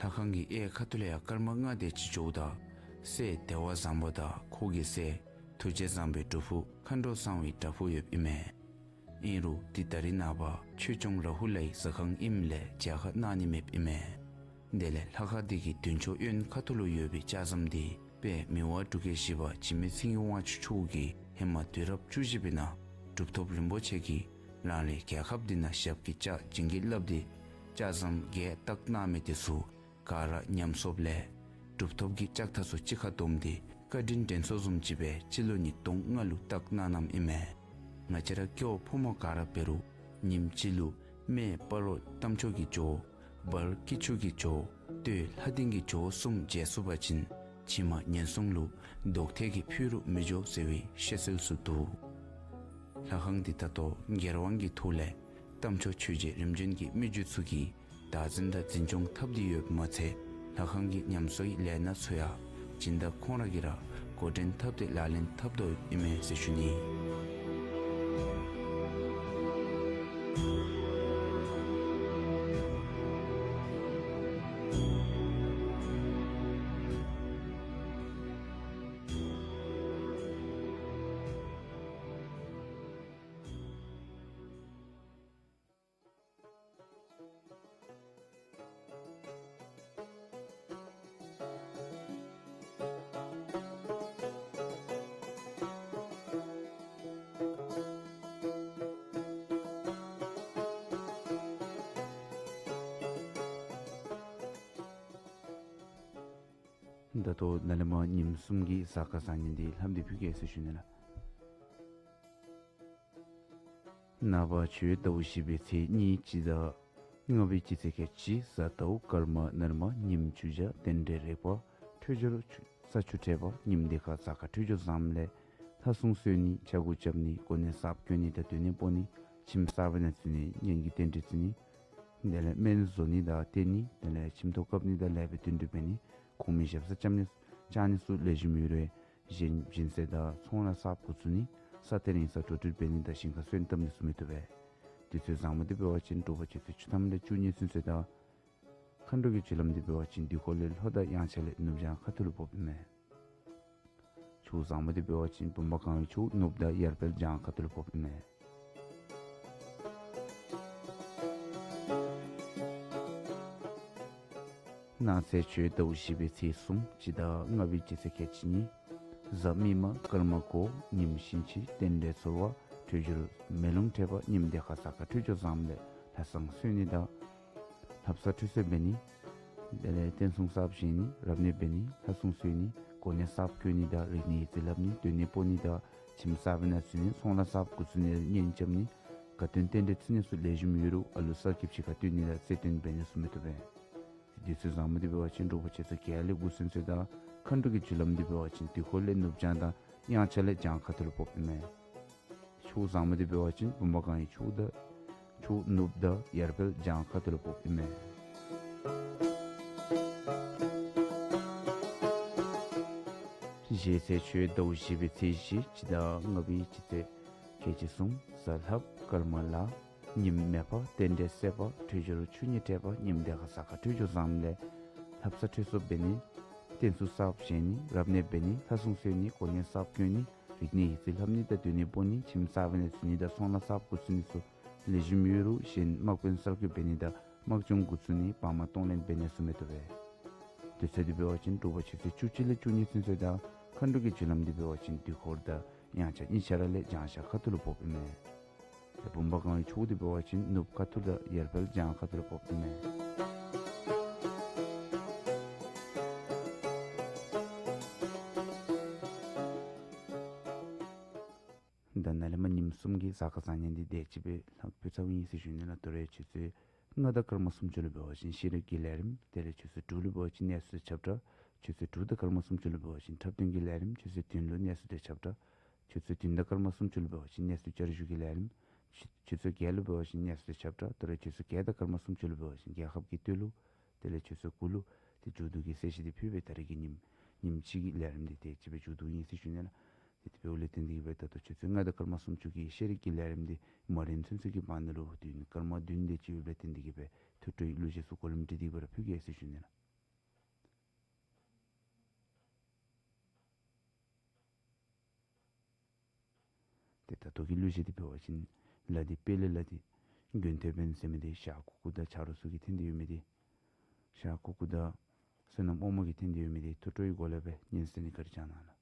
ལྷ་ཁང་གི་གཡས་ཁ་ཐུག་ལས་ཡར་སྐར་མ་ལྔ་དེ་ཅིག་འགྱོཝ་ད་སྲས་བདེ་བ་བཟང་པོ་དང་ཁོ་གི་སྲས་ཐུགས་རྗེ་བཟང་པོའི་སྒྲུབ་ཕུག་མཁའ་འགྲོ་གསང་བའི་བྲག་ཕུག་ཡོདཔ་ཨིན་མས། ཨིན་རུང་འདི་ད་རེས་ནངས་པ་ཆོས་སྐྱོང་ར་ཧུ་ལའི་ཟ་ཁང་ཨིནམ་ལས་མཇལ་ཁ་གནང་ནི་མེདཔ་ཨིན་མས། དེ་ལས་ལྷ་ཁང་འདི་གི་མདུན་ཕྱོགས་གཡོན་ཁ་ཐུག་ལུ་ཡོད་པའི་ལྕགས་ཟམ་འདི་དཔལ་མི་དབང་འབྲུག་རྒྱལ་བཞི་པ་འཇིགས་མེད་སེང་གེ་དབང་ཕྱུག་མཆོག་གིས་ཧེ་མ་དུས་རབས་བཅུ་བཞི་པའི་ནང་གྲུབ་ཐོབ་རིན་པོ་ཆེ་གིས་རང་རའི་རྒྱལ་ཁབ་འདི་ནང་ཞབས་ཀྱིས་ལྕགས་བྱིན་གྱིས་བརླབས་ཏེ་ལྕགས་ཟམ་བརྒྱད་བཏགས་གནང་མི་དེ་ཚུ་ག་ར་ཉམས་སོངམ་ལས་གྲུབ་ཐོབ་ཀྱིས་ལྕགས་ཐག་ཚུ་གཅིག་ཁར་བསྡོམས་ཏེ་བཀའ་དྲིན་དྲན་གསོ་བཟུམ་ཅིག་སྦེ་སྤྱི་ལོ་ཉིས་སྟོང་ལྔ་ལུ་བཏགས་གནང་གནངམ་ཨིན་མས། ང་བཅས་ར་སྐྱེ་བོ་ཕོ་མོ་ག་ར་འབད་རུང་ཉིནམ་གཅིག་ལུ་སྨད་སྤ་རོ་རྟ་མཆོག་གི་ཇོ་བོ་བར་སྐྱིད་ཆུ་གི་ཇོ་བོ་སྟོད་ལྷ་ལྡིང་གི་ཇོ་བོ་གསུམ་མཇལ་ཚུགས་པ་ཅིན་ཕྱི་མ་ངན་སོང་ལུ་དོགས་ཐད་ཀྱིས་ཕུད་རུང་མི་འགྱོ་ཟེར་བའི་བཤད་སྲོལ་ཚུ་འདུག། ལྷ་ཁང་འདི་ད་ལྟོ་སྒེར་དབང་གི་ཐོག་ལས་རྟ་མཆོག་ཆོས་རྗེ་རིམ་བྱོན་གྱི་མི་བརྒྱུད་ཚུ་གིས་བདག་འཛིན་དང་འཛིན་སྐྱོང་འཐབ་སྟེ་ཡོདཔ་མ་ཚད་ལྷ་ཁང་གི་ཉམས་གསོའི་ལས་སྣ་ཚུ་ཡང་སྦྱིན་བདག་ཁོང་ར་གིས་ར་འགོ་འདྲེན་འཐབ་སྟེ་ལག་ལེན་འཐབ་དོ་ཡོདཔ་ཨིན་མས་ཟེར་ཞུ་ནི། ད་ལྟོ་ནཱ་ལས་མར་ཉིནམ་གསུམ་གྱི་གཟའ་སྐར་བཟང་ངན་འདི་ལྷམ་འདི་ཕུལ་གེ་ཟེར་ཞུ་ནི་ལགས། ནངས་པ་ཆུ་ཟླཝ་བཞི་པའི་ཚེས་གཉིས་སྤྱི་ཟླ་ལྔ་པའི་སྤྱི་ཚེས་ཁལ་གཅིག་གཟའ་ཟླཝ་སྐར་མ་ནར་མ་ཉིནམ་བཅུ་གཅིག་རྟེན་འབྲེལ་རེག་པ་འཕྲོད་སྦྱོར་ཆུ་ས་ཆུ་འཕྲད་པ། ཉིནམ་འདི་ཁར་གཟའ་སྐར་འཕྲོད་སྦྱོར་བཟངམ་ལས་ལྷ་སྲུང་གསོལ་ནི་ཕྱྭ་འགུགས་རྐྱབ་ནི་གོ་གནས་གསརཔ་བསྐོ་ནི་དང་སྡོད་གནས་སྤོ་ནི་ཁྱིམ་གསརཔ་ནང་འཛུལ་ནི་གཉེན་གྱི་རྟེན་འབྲེལ་བརྩི་ནི་དེ་ལས་སྨན་བཟོ་ནི་དང་བསྟེན་ནི་དེ་ལས་ཁྱིམ་ཐོག་བཀབ་ནི་དང་ལེགས་པའི་བསྟུན་གྲོས་འབད་ནི་གོང་མའི་ཞབས་སར་བཅར་ནི་བཅར་ནི་ཚུ་ལེགས་ཤོམ་ཡོད་རུང་གཞན་སྦྱིན་སྲེག་དང་ཚོང་ལཱ་གསརཔ་འགོ་བཙུགས་ནི་ས་གཏེར་ཡིག་ཚང་འགྲོ་སྒྲིག་འབད་ནི་དང་ཞིང་ཁར་སོན་བཏབ་ནི་ཚུ་མི་བཏུབ་པས། དུས་ཚོད་བཟང་པོ་འདི་འབད་བ་ཅིན་དྲོ་པ་ཆུ་ཚོད་བཅུ་ཐམ་ལས་བཅུ་གཉིས་ཚུན་ཚོད་དང་། མཁའ་འགྲོ་གི་རྒྱུ་ལམ་འདི་འབད་བ་ཅིན་དུས་འཁོར་ལས་ལྷོ་དང་དབྱངས་འཆར་ལས་ནུབ་བྱང་ཁ་ཐུག་ལུ་ཕོགཔ་ཨིན་མས། ཕྱོགས་བཟང་པོ་འདི་འབད་བ་ཅིན་བུམ་པ་གང་བའི་ཕྱོགས་ནུབ་དང་ཡར་དཔལ་བྱང་ཁ་ཐུག་ལུ་ཕོགཔ་ཨིན་མས། གནངས་ཚེ་ཆུ་ཟླཝ་བཞི་པའི་ཚེས་གསུམ་སྤྱི་ཟླ་ལྔ་པའི་སྤྱི་ཚེས་ཁལ་གཅིག་གཉིས། གཟའ་མིག་དམར་སྐར་མ་དགུ། ཉིནམ་ཤིང་བྱི། རྟེན་འབྲེལ་ཚོར་བ་འཕྲོད་སྦྱོར་མེ་རླུང་འཕྲད་པ། ཉིནམ་འདི་ཁར་གཟའ་སྐར་འཕྲོད་སྦྱོར་བཟངམ་ལས་ལྷ་བསང་གསོལ་ནི་དང་ལྷ་བསང་ཁྲུས་གསོལ་འབད་ནི་དེ་ལས་རྟེན་གསུམ་གསརཔ་བཞེངས་ནི་རབ་གནས་འབད་ནི་ལྷ་སྲུང་གསོལ་ནི་གོ་གནས་གསརཔ་བསྐོ་ནི་དང་རིག་གནས་ཡིག་རྩིས་ལྷབ་ནི་སྡོད་གནས་སྤོ་ནི་དང་ཁྱིམ་གསརཔ་ནང་འཛུལ་ནི་ཚོང་ལཱ་གསརཔ་འགོ་བཙུགས་ནི་གཉེན་རྐྱབ་ནི་དགའ་སྟོན་རྟེན་འབྲེལ་བརྩི་ནི་ཚུ་ལེགས་ཤོམ་ཡོད་རུང་ཨ་ལུ་གསར་སྐྱེས་ཅིག་ཁར་སྟོན་ནི་དང་རྩེད་འགྲན་འབད་ནི་ཚུ་མི་བཏུབ་པས། དུས་ཚོད་བཟང་པོ་འདི་འབད་བ་ཅིན་དྲོ་པ་ཆུ་ཚོད་བརྒྱད་ལས་དགུ་ཚུན་ཚོད་དང་མཁའ་འགྲོ་གི་རྒྱུ་ལམ་འདི་འབད་བ་ཅིན་དུས་འཁོར་ལས་ནུབ་བྱང་དང་དབྱངས་འཆར་ལས་བྱང་ཁ་ཐུག་ལུ་ཕོགཔ་ཨིན་མས། ཕུག་བཟང་མོ་འདི་འབད་བ་ཅིན་བུམ་པ་གང་གི་ཕྱོགས་དང་ཕྱོགས་ནུབ་དང་ཡར་འཕེལ་བྱང་ཁ་ཐུག་ལུ་ཕོགཔ་ཨིན་མས། བཞེས་ཚེས་ཆོས་ཟླཝ་བཞི་པའི་ཚེས་བཞི་སྤྱི་ཟླ་ལྔ་པའི་སྤྱི་ཚེས་ཁལ་གཅིག་གསུམ་གཟའ་ལྷགཔ་སྐར་མ་ལ། ཉིནམ་མེ་ཕག་རྟེན་འབྲེལ་སྲེད་པ། འཕྲོད་སྦྱོར་ཆུ་གཉིས་འཕྲད་པ། ཉིནམ་དེ་ཁར་ས་ཁར་འཕྲོད་སྦྱོར་བཟངམ་ལས་ལྷ་བསངས་འཕྲོད་སྦྱོར་འབད་ནི། རྟེན་གསུམ་གསརཔ་བཞེངས་ནི། རབ་གནས་འབད་ནི། ལྷ་སྲུང་གསོལ་ནི། དགོན་གནས་གསརཔ་བསྐྱོད་ནི། རིག་གནས་ཡིག་རྩིས་ལྷབ་ནི་དང་སྡོད་གནས་སྤོ་ནི། ཁྱིམ་གསརཔ་ནང་འཛུལ་ནི་དང་ཚོང་ལཱ་གསརཔ་འགོ་བཙུགས་ནི་ཚུ་ལེགས་ཤོམ་ཡོད་རུང་གཞན་དམག་དཔོན་གསར་བསྐོ་འབད་ནི་དང་དམག་སྦྱོང་འགོ་བཙུགས་ནི། བག་མ་གཏོང་ལེན་འབད་ནི་ཚུ་མི་བཏུབ་པས། དུས་ཚོད་འདི་འབད་བ་ཅིན་དྲོ་པ་ཆུ་ཚོད་བཅུ་གཅིག་ལས་བཅུ་གཉིས་ཚུན་ཚོད་དང་མཁའ་འགྲོ་གི་རྒྱུ་ལམ་འདི་འབད་བ་ཅིན་དུས་འཁོར་དང་དབྱངས་འཆར་གཉིས་ཆ་ར་ལས་བྱང་ཤར་ཁ་ཐུག་ལུ་ཕོགཔ་ཨིན་མས། ཏེ་བུམ་པ་གང་གི་ཕྱོགས་འདི་འབད་བ་ཅིན་ནུབ་ཁ་ཐུག་དང་ཡར་འཕེལ་བྱང་ཁ་ཐུག་ལུ་ཕོགཔ་ཨིན་མས། ད་ནཱ་ལས་མར་ཉིནམ་གསུམ་གྱི་གཟའ་སྐར་བཟང་ངན་འདི་དེ་ཅིག་སྦེ་ལྷག་ཕུལ་ཚརཝ་ཨིན་ཟེར་ཞུ་ནི་ལགས། དོ་རུང་ཆུ་ཚོད་ལྔ་དང་སྐར་མ་སུམ་ཅུ་ལུ་འབད་བ་ཅིན་ཤེས་རིག་གི་ལས་རིམ། དེ་ལས་ཆུ་ཚོད་དྲུག་ལུ་འབད་བ་ཅིན་གནས་ཚུལ་དང་ཁྱབ་བསྒྲགས། ཆུ་ཚོད་དྲུག་དང་སྐར་མ་སུམ་ཅུ་ལུ་འབད་བ་ཅིན་འཁྲབ་སྟོན་གྱི་ལས་རིམ། ཆུ་ཚོད་བདུན་ལུ་གནས་ཚུལ་དང་ཁྱབ་བསྒྲགས། ཆུ་ཚོད་བདུན་དང་སྐར་མ་སུམ་ཅུ་ལུ་འབད་བ་ཅིན་གནས་ཚུལ་བསྐྱར་ཞུ་གི་ལས་རིམ། ཆུ་ཆུ་ཚོད་བརྒྱད་ལུ་འབད་བ་ཅིན་གནས་ཚུལ་དང་ཁྱབ་བསྒྲགས། དོ་རུང་ཆུ་ཚོད་བརྒྱད་དང་སྐར་མ་སུམ་ཅུ་ལུ་འབད་བ་ཅིན་རྒྱལ་ཁབ་ཀྱི་བསྟོད་གླུ། དེ་ལས་ཆུ་ཚོད་དགུ་ལུ་ཏེ་མཇུག་བསྡུ་གི་གསལ་བཤད་འདི་ཕུལ་སྦེ་ད་རིས་ཀྱི་ཉིནམ་ཉིནམ་གཅིག་གི་ལས་རིམ་འདི་དེ་ཅིག་སྦེ་མཇུག་བསྡུཝ་ཨིན་ཟེར་ཞུ་ནི་ལགས། ཏེ་དེ་འབདཝ་ལས་བརྟེན་ཏེ་གིས་སྦེ་ད་ལྟོ་ཆུ་ཚོད་ལྔ་དང་སྐར་མ་སུམ་ཅུ་གི་ཤེས་རིག་གི་ལས་རིམ་འདི་མ་རན་ཚུན་ཚོད་ཀྱི་བར་ན་ལུ་བདུན་སྐར་མ་བདུན་དེ་ཅིག་ཡོདཔ་ལས་བརྟེན་ཏེ་གིས་སྦེ་ཐུགས་སྤྲོའི་གླུ་གཞས་ཚུ་གོ་རིམ་སྒྲིག་སྟེ་གིས་སྦེ་ར་ཕུལ་གེ་ཟེར་ཞུ་ནི་ལགས། ཏེ་ད་ལྟོ་གི་གླུ་གཞས་འདི་འབད་བ་ཅིན་ལ་དེ་དཔལ་ལྡན་ལ་དེ་མགོན་ཐེག་དཔོན་ཟེར་མི་འདི་ཞྭ་ཁུག་ཁུག་དང་ཆ་རོགས་ཚུ་གིས་འཐེན་ཏེ་ཡོད་མི་འདི། ཞྭ་ཁུག་ཁུག་དང་བསོད་ནམས་དབང་མོ་གིས་འཐེན་ཏེ་ཡོད་མི་འདི་ཐུགས་སྤྲོ་གི་སྒོ་ལས་སྦེ་ཉན་གསན་ནི་བཀའ་དྲིན་བསྐྱང་གནང་ལགས།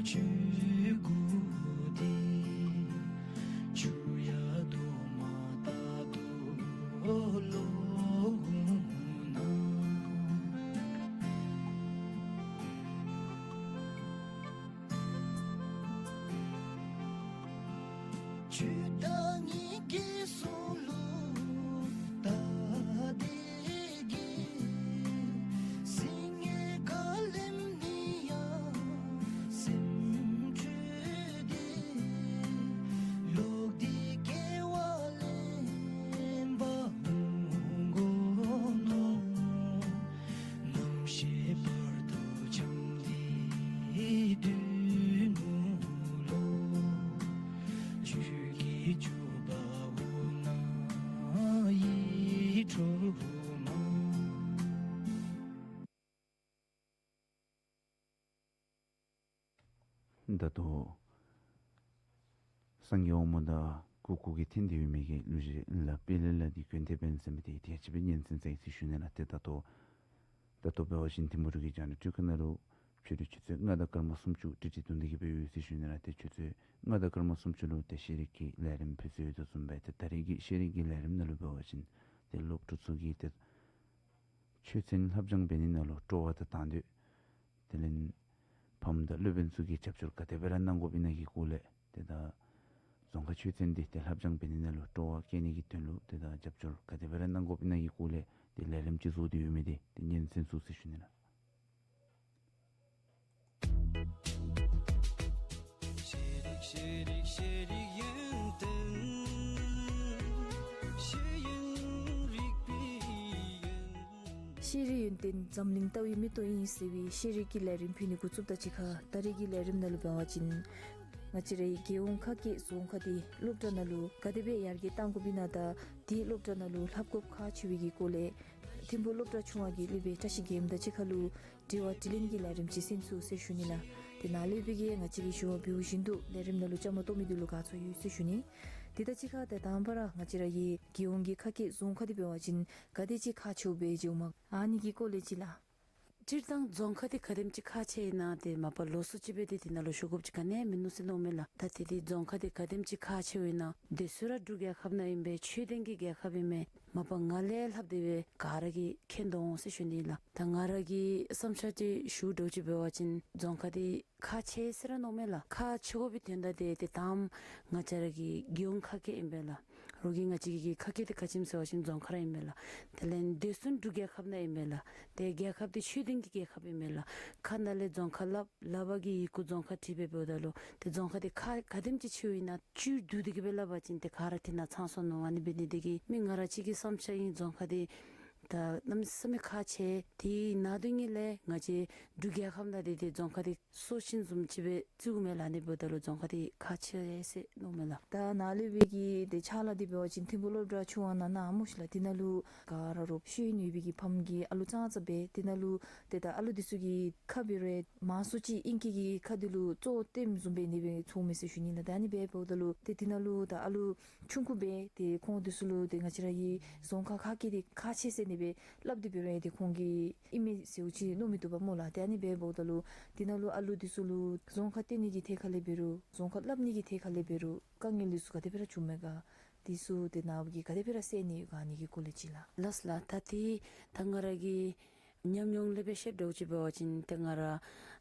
ཆོས་སྐུ་འདི་ཆུ་ཡ་དོ་མ་ད་དོ་ལོ་ན། ཆོས་བདག་ཉིད་ཀྱི་གསུང་ལུ་ད་དེ་གི་སེམས་ཀྱི་ཁ་ལེམ་ནི་ཡང་སེམས་ཆོས་འདི་ལོག་སྟེ་སྐྱེ་བ་ལེན་པ་འོང་དགོ་ནོ། རྣམ་ཤེས་བར་དོ་འཁྱམས་ཏེ་སྡོད་ནུག་ལོ། ཆོས་ཀྱི་སྤྱོད་པ་འོ་ན་ཡིད་འཕྲོག་མ། ད་ལྟོ་སངས་རྒྱས་དབང་མོ་དང་སྐུ་སྐུ་གི་འཐེན་ཏེ་ཡོད་མི་གི་གླུ་གཞས་ལ་དཔལ་ལྡན་ལ་འདི་སྐྱོན་དེ་འབད་ཟེར་མི་དེ་དེ་ཅིག་སྦེ་སྙན་གསན་ཚར་ཡི་ཟེར་ཞུ་ནི་ལགས། ཏེ་ད་ལྟོ་ད་ལྟོ་འབད་བ་ཅིན་ཐིམ་ཕུ་རི་གི་རྒྱ་ནག་སྤྲུལ་སྐུ་ནང་ལུ་ཕྱི་རུ་ཆུ་ཚོད་ལྔ་དང་སྐར་མ་སུམ་ཅུ་ཏིག་ཏིག་བརྡུང་སྟེ་གི་སྦེ་ཡོད་ཟེར་ཞུ་ནི་ལགས། ཏེ་ཆུ་ཚོད་ལྔ་དང་སྐར་མ་སུམ་ཅུ་ལུ་ཏེ་ཤེས་རིག་གི་ལས་རིམ་ཕུལ་ཚུལ་ཡོད་དོ་བཟུམ་སྦེ་ཏེ་ད་རེས་ཀྱི་ཤེས་རིག་གི་ལས་རིམ་ནང་ལུ་འབད་བ་ཅིན་ཏེ་སློབ་ཕྲུག་ཚུ་གིས་ཏེ་ཆོས་ཚན་སླབ་སྦྱང་འབད་ནི་ནང་ལུ་སྤྲོ་བ་དང་དང་འདོད། དེ་ལས་ཕམ་དང་སློབ་དཔོན་ཚུ་གིས་རྒྱབ་སྐྱོར་ག་དེ་སྦེ་ར་གནང་དགོཔ་ཨིན་ན་གི་སྐོར་ལས་ཏེ་ད་རྫོང་ཁ་ཆོས་ཚན་འདི་ཏེ་སླབ་སྦྱང་འབད་ནི་ནང་ལུ་སྤྲོ་བ་བསྐྱེད་ནི་གི་དོན་ལུ་ཏེ་ད་རྒྱབ་སྐྱོར་ག་དེ་སྦེ་ར་གནང་དགོཔ་ཨིན་ན་གི་སྐོར་ལས་ཏེ་ལས་རིམ་ཅིག་བཟོ་སྟེ་ཡོད་མི་འདི་ཏེ་སྙན་གསན་ཚུགས་ཟེར་ཞུ་ནི་ལགས། ཤེས་རིག་ཤེས་རིག་ཤེས་རིག་ཡོན་ཏན། ཤེས་ཡོན་རིག་པའི་ཡོན། ཤེས་རིག་ཡོན་ཏན་འཛམ་གླིང་ལྟ་བའི་མིག་ཏོ་ཨིན་ཟེར་བའི་ཤེས་རིག་གི་ལས་རིམ་ཕུལ་ནི་འགོ་བཙུགསཔ་དང་གཅིག་ཁར་ད་རེས་ཀྱི་ལས་རིམ་ནང་ལུ་འབད་བ་ཅིན་ང་བཅས་རའི་རྒྱལ་ཡོངས་ཁ་སྐད་རྫོང་ཁ་འདི་སློབ་གྲྭ་ནང་ལུ་ག་དེ་སྦེ་ཡར་རྒྱས་གཏང་དགོཔ་ཨིན་ན་དང་དེ་སློབ་གྲྭ་ནང་ལུ་ལྷབ་དགོཔ་ཁག་ཆེ་བའི་གི་སྐོར་ལས་ཐིམ་ཕུ་སློབ་གྲྭ་ཆུང་བ་གི་སློབ་དཔོན་བཀྲ་ཤིས་རྒྱལམ་དང་གཅིག་ཁར་ལུ་དྲི་བ་དྲིས་ལན་གྱི་ལས་རིམ་ཅིག་གསན་ཚུགས་ཟེར་ཞུ་ནི་ལགས། དེ་ནང་ལས་སློབ་དཔོན་གྱིས་ང་བཅས་ཀྱིས་ཞུ་བ་འབདཝ་བཞིན་དུ་ལས་རིམ་ནང་ལུ་བཅའ་མར་གཏོགས་མི་འདི་ལུ་དགའ་ཚོར་ཡོད་ཟེར་ཞུ་ནི། དེ་དང་གཅིག་ཁར་ཏེ་དང་པ་ར་ང་བཅས་ར་གི་རྒྱལ་ཡོངས་ཀྱི་ཁ་སྐད་རྫོང་ཁ་འདི་འབད་བ་ཅིན་ག་དེ་ཅིག་ཁག་ཆེཝ་སྦེ་མཇལཝ་མས་ག་ཨ་ནི་གི་སྐོར་ལས་ཅིག་ལགས། སྤྱིར་བཏང་རྫོང་ཁ་འདི་ག་དེམ་ཅིག་ཁག་ཆེ་ཨིན་ན་ཏེ་མ་པ་ལོགས་སུ་ཅིག་སྦེ་ཏེ་དེ་ནང་ལུ་ཞུ་དགོཔ་ཅིག་ག་ནི་ཡང་མིན་ནུག་ཟེར་མནོཝ་མས་ལགས། ད་ཏེ་འདི་རྫོང་ཁ་འདི་ག་དེམ་ཅིག་ཁག་ཆེཝ་ཨིན་ན་དེ་ཚུ་ར་འབྲུག་རྒྱལ་ཁབ་ནང་ཨིན་པས། ཆོས་ལྡན་གྱི་རྒྱལ་ཁབ་ཨིན་མས། མ་པ་ང་ལས་ལྷགཔ་སྦེ་ག་ར་གིས་མཁྱེན་དོ་འོང་ཟེར་ཞུ་ནི་ལགས། ད་ང་ར་གི་བསམ་འཆར་ཅིག་ཞུ་འདྲཝ་ཅིག་འབད་བ་ཅིན་རྫོང་ཁ་འདི་ཁག་ཆེ་ཟེར་ར་མནོཝ་མས་ལགས། ཁག་ཆེ་དགོ་པའི་དོན་དག་འདི་ཏེ་དང་པ་ང་བཅས་ར་གི་རྒྱལ་ཡོངས་ཁ་སྐད་ཨིན་པས་ལགས། རོགས་ཀྱིས་ང་བཅས་ཀྱི་ཁ་སྐད་འདི་ག་ཅི་སྨོ་ཟེར་བ་ཅིན་རྫོང་ཁ་ར་ཨིན་པས་ལགས། དེ་ལས་དེ་ཚུ་འབྲུག་རྒྱལ་ཁབ་ནང་ཨིན་པས་ལགས། ཏེ་རྒྱལ་ཁབ་འདི་ཆོས་ལྡན་གྱི་རྒྱལ་ཁབ་ཨིན་པས་ལགས། ཁ་ནང་ལས་རྫོང་ཁ་སླབ་ལག་པ་གིས་ཡི་གུ་རྫོང་ཁ་བྲིས་སྦེ་འབདཝ་ད་ལུ་ཏེ་རྫོང་ཁ་འདི་ཁག་ག་དེམ་ཅིག་ཆེཝ་ཨིན་ན་བཅུད་བསྡུ་སྟེ་གི་སྦེ་སླབ་པ་ཅིན་ཏེ་ག་ར་འདི་ནང་ཚང་སོང་ནུག། ཨ་ནི་འབད་ནི་འདི་གིས་མི་ང་ར་གཅིག་གི་བསམ་འཆར་ཨིན། རྫོང་ཁ་འདི་ད་གནམ་མེད་ས་མེད་ཁག་ཆེ། དེ་ནང་དོན་ཉིད་ལས་ང་བཅས་འབྲུག་རྒྱལ་ཁབ་ནང་འདི་ཏེ་རྫོང་ཁ་འདི་སྲོག་ཤིང་བཟུམ་ཅིག་སྦེ་བརྩིཝ་མས་ལགས། ཨ་ནི་འབདཝ་ད་ལུ་རྫོང་ཁ་འདི་ཁག་ཆེ་ཟེར་མནོཝ་མས་ལགས། ད་ནཱ་ལས་སློབ་དཔོན་གྱིས་ཏེ་ཕྱག་ལཱ་འདི་འབད་བ་ཅིན་ཐིམ་ཕུ་སློབ་གྲྭ་ཆུང་བ་ནང་གནང་སྨོ་ཤིག་ལགས། དེ་ནང་ལུ་ག་ར་རོགས་ཤེས་ཡོན་ཡོད་པའི་གི་ཕམ་གྱི་ཨ་ལུ་ཙང་ཙ་སྦེ་དེ་ནང་ལུ་ཏེ་ད་ཨ་ལུ་འདི་ཚུ་གི་ཁ་འབད་རུང་མང་སུ་ཅིག་ཨིང་སྐད་ཀྱི་ཁ་འདི་ལུ་གཙོ་བོ་སྟོནམ་བཟུམ་སྦེ་ཨ་ནི་སྦེ་ཚོརཝ་མས་ཟེར་ཞུ་ནི་ལགས། ད་ཨ་ནི་སྦེ་འབདཝ་ད་ལུ་ཏེ་དེ་ནང་ལུ་ད་ཨ་ལུ་ཆུང་ཀུ་སྦེ་ཏེ་ཁོང་འདི་ཚུ་ལུ་ཏེ་ང་བཅས་ར་གི་རྫོང་ཁ་ཁ་སྐད་འདི་ཁག་ཆེ་ཟེར་ཨ་ནི་སྦེ་སླབ་སྟེ་འབད་རུང་ཡང་ཏེ་ཁོང་གིས་ཨིན་མས་ཟེརཝ་ཅིག་མནོ་མི་བཏུབ་པས་སྨོ་ལགས། ཏེ་ཨ་ནི་སྦེ་འབདཝ་ད་ལུ་དེ་ནང་ལུ་ཨ་ལུ་འདི་ཚུ་ལུ་རྫོང་ཁ་སྟོན་ནི་གི་ཐད་ཁར་ལས་འབད་རུང་རྫོང་ཁ་སླབ་ནི་གི་ཐད་ཁར་ལས་འབད་རུང་དཀའ་ངལ་འདི་ཚུ་ག་དེ་སྦེ་ར་བྱུངམ་མས་ག། འདི་ཚུ་ཏེ་ནཱ་བུ་གིས་ག་དེ་སྦེ་ར་སེལ་ནི་ཡོད་ག་ཨ་ནི་གི་སྐོར་ལས་ཅིག་ལགས། ལགས་ལགས། ད་ཏེ་ད་ང་ར་གི་ཉམས་མྱོང་ལས་སྦེ་བཤད་འདྲཝ་ཅིག་འབད་བ་ཅིན་ཏེ་ང་ར་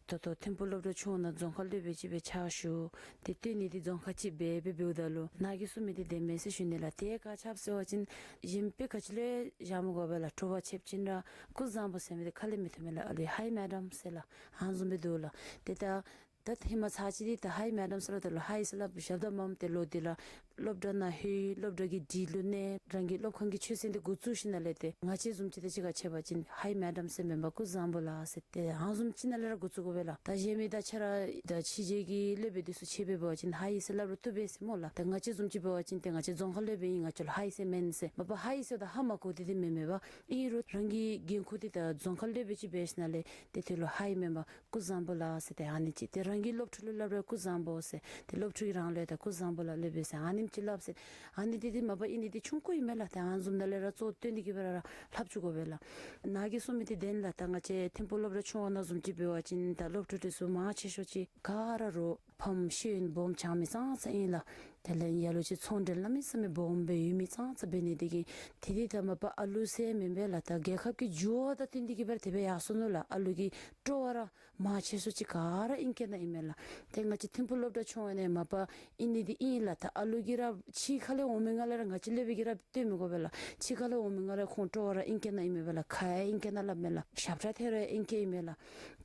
ད་ལྟོ་ཐིམ་ཕུ་སློབ་གྲྭ་ཆུང་ནང་རྫོང་ཁ་སློབ་དཔོན་ཅིག་སྦེ་ཕྱག་ཞུ། ཏེ་སྟོན་ནི་འདི་རྫོང་ཁ་ཅིག་སྦེ་འབད་འབདཝ་ད་ལུ་ནཱ་གིས་གསུང་མི་འདི་བདེན་མས་ཟེར་ཞུ་ནི་ལགས། ཏེ་ག་ཅི་སྨོ་ཟེར་བ་ཅིན་གཞན་དཔེ་ག་ཅི་ལུ་བཞག་མི་དགོ་པས་ལགས། དྲོ་པ་ཕྱདཔ་ཅིག་ར་སྐུ་བཟང་པོ་ཟེར་མི་འདི་ཁ་ལས་མི་ཐོན་མས་ལགས། ཨ་ལུ་ཧའི་མེ་ཌམ་ཟེར་ལགས། ཨ་ནི་བཟུམ་སྦེ་འདུག་ལགས། ཏེ་ད་ད་ཧེ་མ་ཚར་ཅིག་འདི་ད་ཧའི་མེ་ཌམ་ཟེར་སླབ་ད་ལུ་ཧའི་ཟེར་སླབ་བཞགཔ་ད་མ་པ་ཏེ་ལོག་སྟེ་ར་སློབ་གྲྭ་ནང་ལྷོད། སློབ་གྲྭ་གི་སྒྲིག་ལུགས་གནས། རང་གི་སློབ་ཁང་གི་ཆོས་ཚན་འདི་འགོ་བཙུགས་ཞིནམ་ལས་ཏེ་ང་བཅས་བཟུམ་ཅིག་དང་གཅིག་ཁར་ཕྱད་པ་ཅིན་ཧའི་མེ་ཌམ་ཟེར་མེན་པར་སྐུ་བཟང་པོ་ལགས་ཟེར་ཏེ་ཨ་ནི་བཟུམ་ཅིག་ནང་ལས་ར་འགོ་བཙུགས་དགོ་པས་ལགས། ད་གཞན་མི་ད་ཁྱོད་ར་ད་ཕྱི་རྒྱལ་གྱི་སློབ་དཔོན་འདི་ཚུ་ཕྱད་པས་འབད་བ་ཅིན་ཧའི་ཟེར་སླབ་རུང་བཏུབ་པས་ཟེར་སྨོ་ལགས། ད་ང་བཅས་བཟུམ་ཅིག་འབད་བ་ཅིན་ཏེ་ང་བཅས་རྫོང་ཁ་སློབ་དཔོན་ཨིན། ང་བཅས་ལུ་ཧའི་ཟེར་མེན་ཟེར་མ་པ་ཧའི་ཟེརཝ་ད་ཧ་མ་གོ་སྟེ་འདི་མེན་མས་པ། ཨིན་རུང་རང་གི་འགན་ཁུར་འདི་ད་རྫོང་ཁ་སློབ་དཔོན་ཅིག་འབད་ཞིནམ་ལས་ཏེ་དེ་ལུ་ཧའི་མེན་པར་སྐུ་བཟང་པོ་ལགས་ཟེར་ཏེ་ཨ་ནི་ཅིག། ཏེ་རང་གི་སློབ་ཕྲུག་ལུ་སླབ་རུང་སྐུ་བཟང་པོ་ཟེར། ཏེ་སློབ་ཕྲུག་གིས་རང་ལུ་ཡང་ད་སྐུ་བཟང་པོ་ལགས་སློབ་དཔོན་ཟེར་ཨ་ནི་ ཅིག་སླབ་ཟེར། ཨ་ནི་འདི་འདི་མ་པ་ཨིན་ནི་འདི་ཆུང་ཀུ་ཨིན་མས་ལགས། ཏེ་ཨ་ནི་བཟུམ་ནང་ལས་ར་གཙོ་བཏོན་ཏེ་གི་སྦེ་ར་ར་ལྷབ་བཅུག་དགོ་པས་ལགས། ནཱ་གིས་གསུངས་མི་འདི་བདེན་ལགས། ད་ང་བཅས་ཐིམ་ཕུག་སློབ་གྲྭ་ཆུང་བ་ནང་བཟུམ་ཅིག་འབད་བ་ཅིན་ད་སློབ་ཕྲུག་འདི་ཚུ་མང་ཆེ་ཤོས་ཅིག་ག་ར་རོགས་ཕམ་ཤེས་ཡོན་སྦོམ་སྦྱང་མི་ཙང་ཙ་ཨིན་ལགས། དེ་ལས་ཡ་ལུ་ཅིག་ཚོང་འབྲེལ་གནམ་མེད་ས་མེད་སྦོམ་སྦེ་ཡོད་མི་ཙང་ཙ་འབད་ནི་འདི་གིས་དེ་འདི་ད་མ་པ་ཨ་ལུ་ཟེར་མེན་པས་ལགས། ད་རྒྱལ་ཁབ་ཀྱི་འགྱུར་བ་དང་བསྟུན་ཏེ་གི་སྦེ་དེ་སྦེ་ཡར་སོང་ནུག་ལགས། ཨ་ལུ་གི་སྤྲོ་བ་ར་མང་ཆེ་ཤོས་ཅིག་ག་ར་ཨིང་སྐད་ནང་ཨིན་མས་ལགས། ཏེ་ང་བཅས་ཐིམ་ཕུག་སློབ་གྲྭ་ཆུང་བ་ནང་མ་པ་ཨིན་ནི་འདི་ཨིན་ལགས། ད་ཨ་ལུ་གིས་ར་ཕྱི་ཁ་ལས་འོང་མི་ནང་ལས་ར་ང་བཅས་སློབ་དཔོན་གྱིས་ར་སྟོན་མི་དགོ་པས་ལགས། ཕྱི་ཁ་ལས་འོང་མི་ནང་ལས་ཁོང་སྤྲོ་བ་ར་ཨིང་སྐད་ནང་ཨིན་མས་པ་ལགས། ཁ་ཡང་ཨིང་སྐད་ནང་སླབ་མས་ལགས། ཞབས་ཁྲ་འཐེན་རུང་ཨིང་སྐད་ཨིན་མས་ལགས།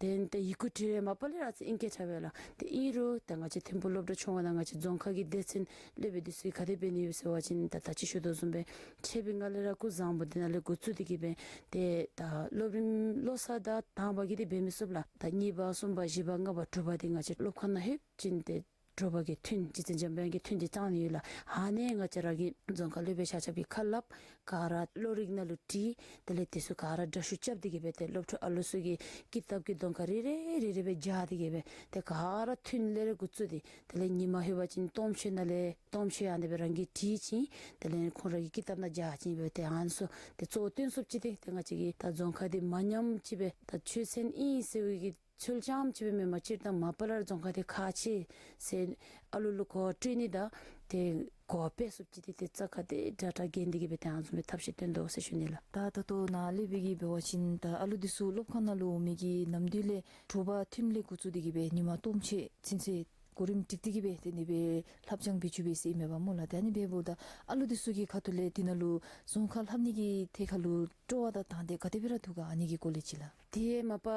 ཏེ་ཏེ་ཡི་གུ་བྲི་རུང་མ་པ་ལས་ར་ཨིང་སྐད་འཐབ་པས་ལགས། ཏེ་ཨིན་རུང་ད་ང་བཅས་ཐིམ་ཕུག་སློབ་གྲྭ་ཆུང་བ་ནང་ང་བཅས་རྫོང་ཁ་གི་སྡེ་ཚན་སློབ་དཔོན་འདི་ཚུ་གིས་ག་དེ་འབད་ནི་ཡོད་ཟེར་བ་ཅིན་ད་ད་ཅི་ཞུ་དོ་བཟུམ་སྦེ་ཕྱི་པའི་ནང་ལས་ར་ཀུ་བཟང་པོ་འདི་ནང་ལས་འགོ་བཙུགས་ཏེ་གི་སྦེ་ཏེ་ད་སློབ་རིམ་བློ་གསར་དང་དང་པ་གི་འདི་འབད་མི་ཚུགས་ལགས། ད་གཉིས་པ་གསུམ་པ་བཞི་པ་ལྔ་པ་དྲུག་པ་འདི་ང་བཅས་སློབ་ཁང་ནང་ལྷོད་ཅིན་ཏེ་དྲོ་པ་གི་ཐུན་རྗེ་བཙུན་འཇམ་དབྱངས་ཀྱི་ཐུན་འདི་བཏང་ནི་ཡོད་ལགས། ཨ་ནི་ང་བཅས་ར་གི་རྫོང་ཁ་སློབ་དཔོན་ཆ་ཁྱབ་ཀྱིས་ཁ་སླབ། ག་ར་བློ་རིག་ནང་ལུ་དྲིལ། དེ་ལས་འདི་ཚུ་ག་ར་འདྲ་བཤུས་རྐྱབ་སྟེ་གི་སྦེ་ཏེ་སློབ་ཕྲུག་ཨ་ལུ་ཚུ་གི་ཀི་ཏབ་ཀྱི་གདོང་ཁར་རེ་རེ་རེ་རེ་སྦེ་སྦྱར་ཏེ་གི་སྦེ་ཏེ་ག་ར་ཐུན་ལས་ར་འགོ་བཙུགས་ཏེ་དེ་ལས་ཉི་མ་ལྷོད་པ་ཅིན་སྟོང་མཆོད་ནང་ལས་སྟོང་མཆོད་ཨ་ནི་སྦེ་རང་གིས་བྲིས་ཅིན་དེ་ལས་ཁོང་ར་གི་ཀི་ཏབ་ནང་སྦྱར་ཅིན་སྦེ་ཏེ་ཨ་ནི་ཚུ་ཏེ་གཙོ་བོ་སྟོན་ཚུགསཔ་ཅིག་འདི་ཏེ་ང་བཅས་ཀྱི་ད་རྫོང་ཁ་འདི་མ་ཉམས་ཅིག་སྦེ་ད་ཆོས་ཚན་ཨིན་ཟེར་བའི་གི་ཚུལ་ཙམ་ཅིག་སྦེ་མེན་པར་སྤྱིར་བཏང་མ་པ་ལས་ར་རྫོང་ཁ་འདི་ཁག་ཆེ་ཟེར་ཨ་ལུ་ལུ་གོ་བ་སྤྲོད་ནི་དང་ཏེ་གོ་བ་སྤེལ་ཚུགསཔ་ཅིག་འདི་ཏེ་རྩ་ཁ་འདི་དྲག་དྲག་འགན་འདི་གི་སྦེ་ཏེ་ཨ་ནི་བཟུམ་སྦེ་ཐབས་ཤེས་བཏོན་དོ་ཟེར་ཞུ་ནི་ལགས། ད་ད་ལྟོ་ནཱ་སློབ་དཔོན་གྱིས་འབད་བ་ཅིན་ད་ཨ་ལུ་འདི་ཚུ་སློབ་ཁང་ནང་ལུ་འོང་མི་གི་ནམ་དུས་ལས་དྲོ་པ་ཐུན་ལས་འགོ་བཙུགས་ཏེ་གི་སྦེ་ཉི་མ་སྟོང་མཆོད་ཚུན་ཚོད་གོ་རིམ་སྒྲིག་སྟེ་གི་སྦེ་དེ་ནི་སྦེ་ལྷབ་སྦྱང་འབད་བཅུག་པས་ཟེར་ཨིན་མས་པ་སྨོ་ལགས། ད་ཨ་ནི་འབདཝ་ད་ཨ་ལུ་འདི་ཚུ་གི་ཁ་ཐུག་ལས་འདི་ནང་ལུ་རྫོང་ཁ་ལྷབ་ནི་གི་ཐད་ཁར་ལུ་སྤྲོ་བ་དང་དང་འདོད་ག་དེ་སྦེ་ར་འདུག་ག། ཨ་ནི་གི་སྐོར་ལས་ཅིག་ལགས། དེ་མ་པ་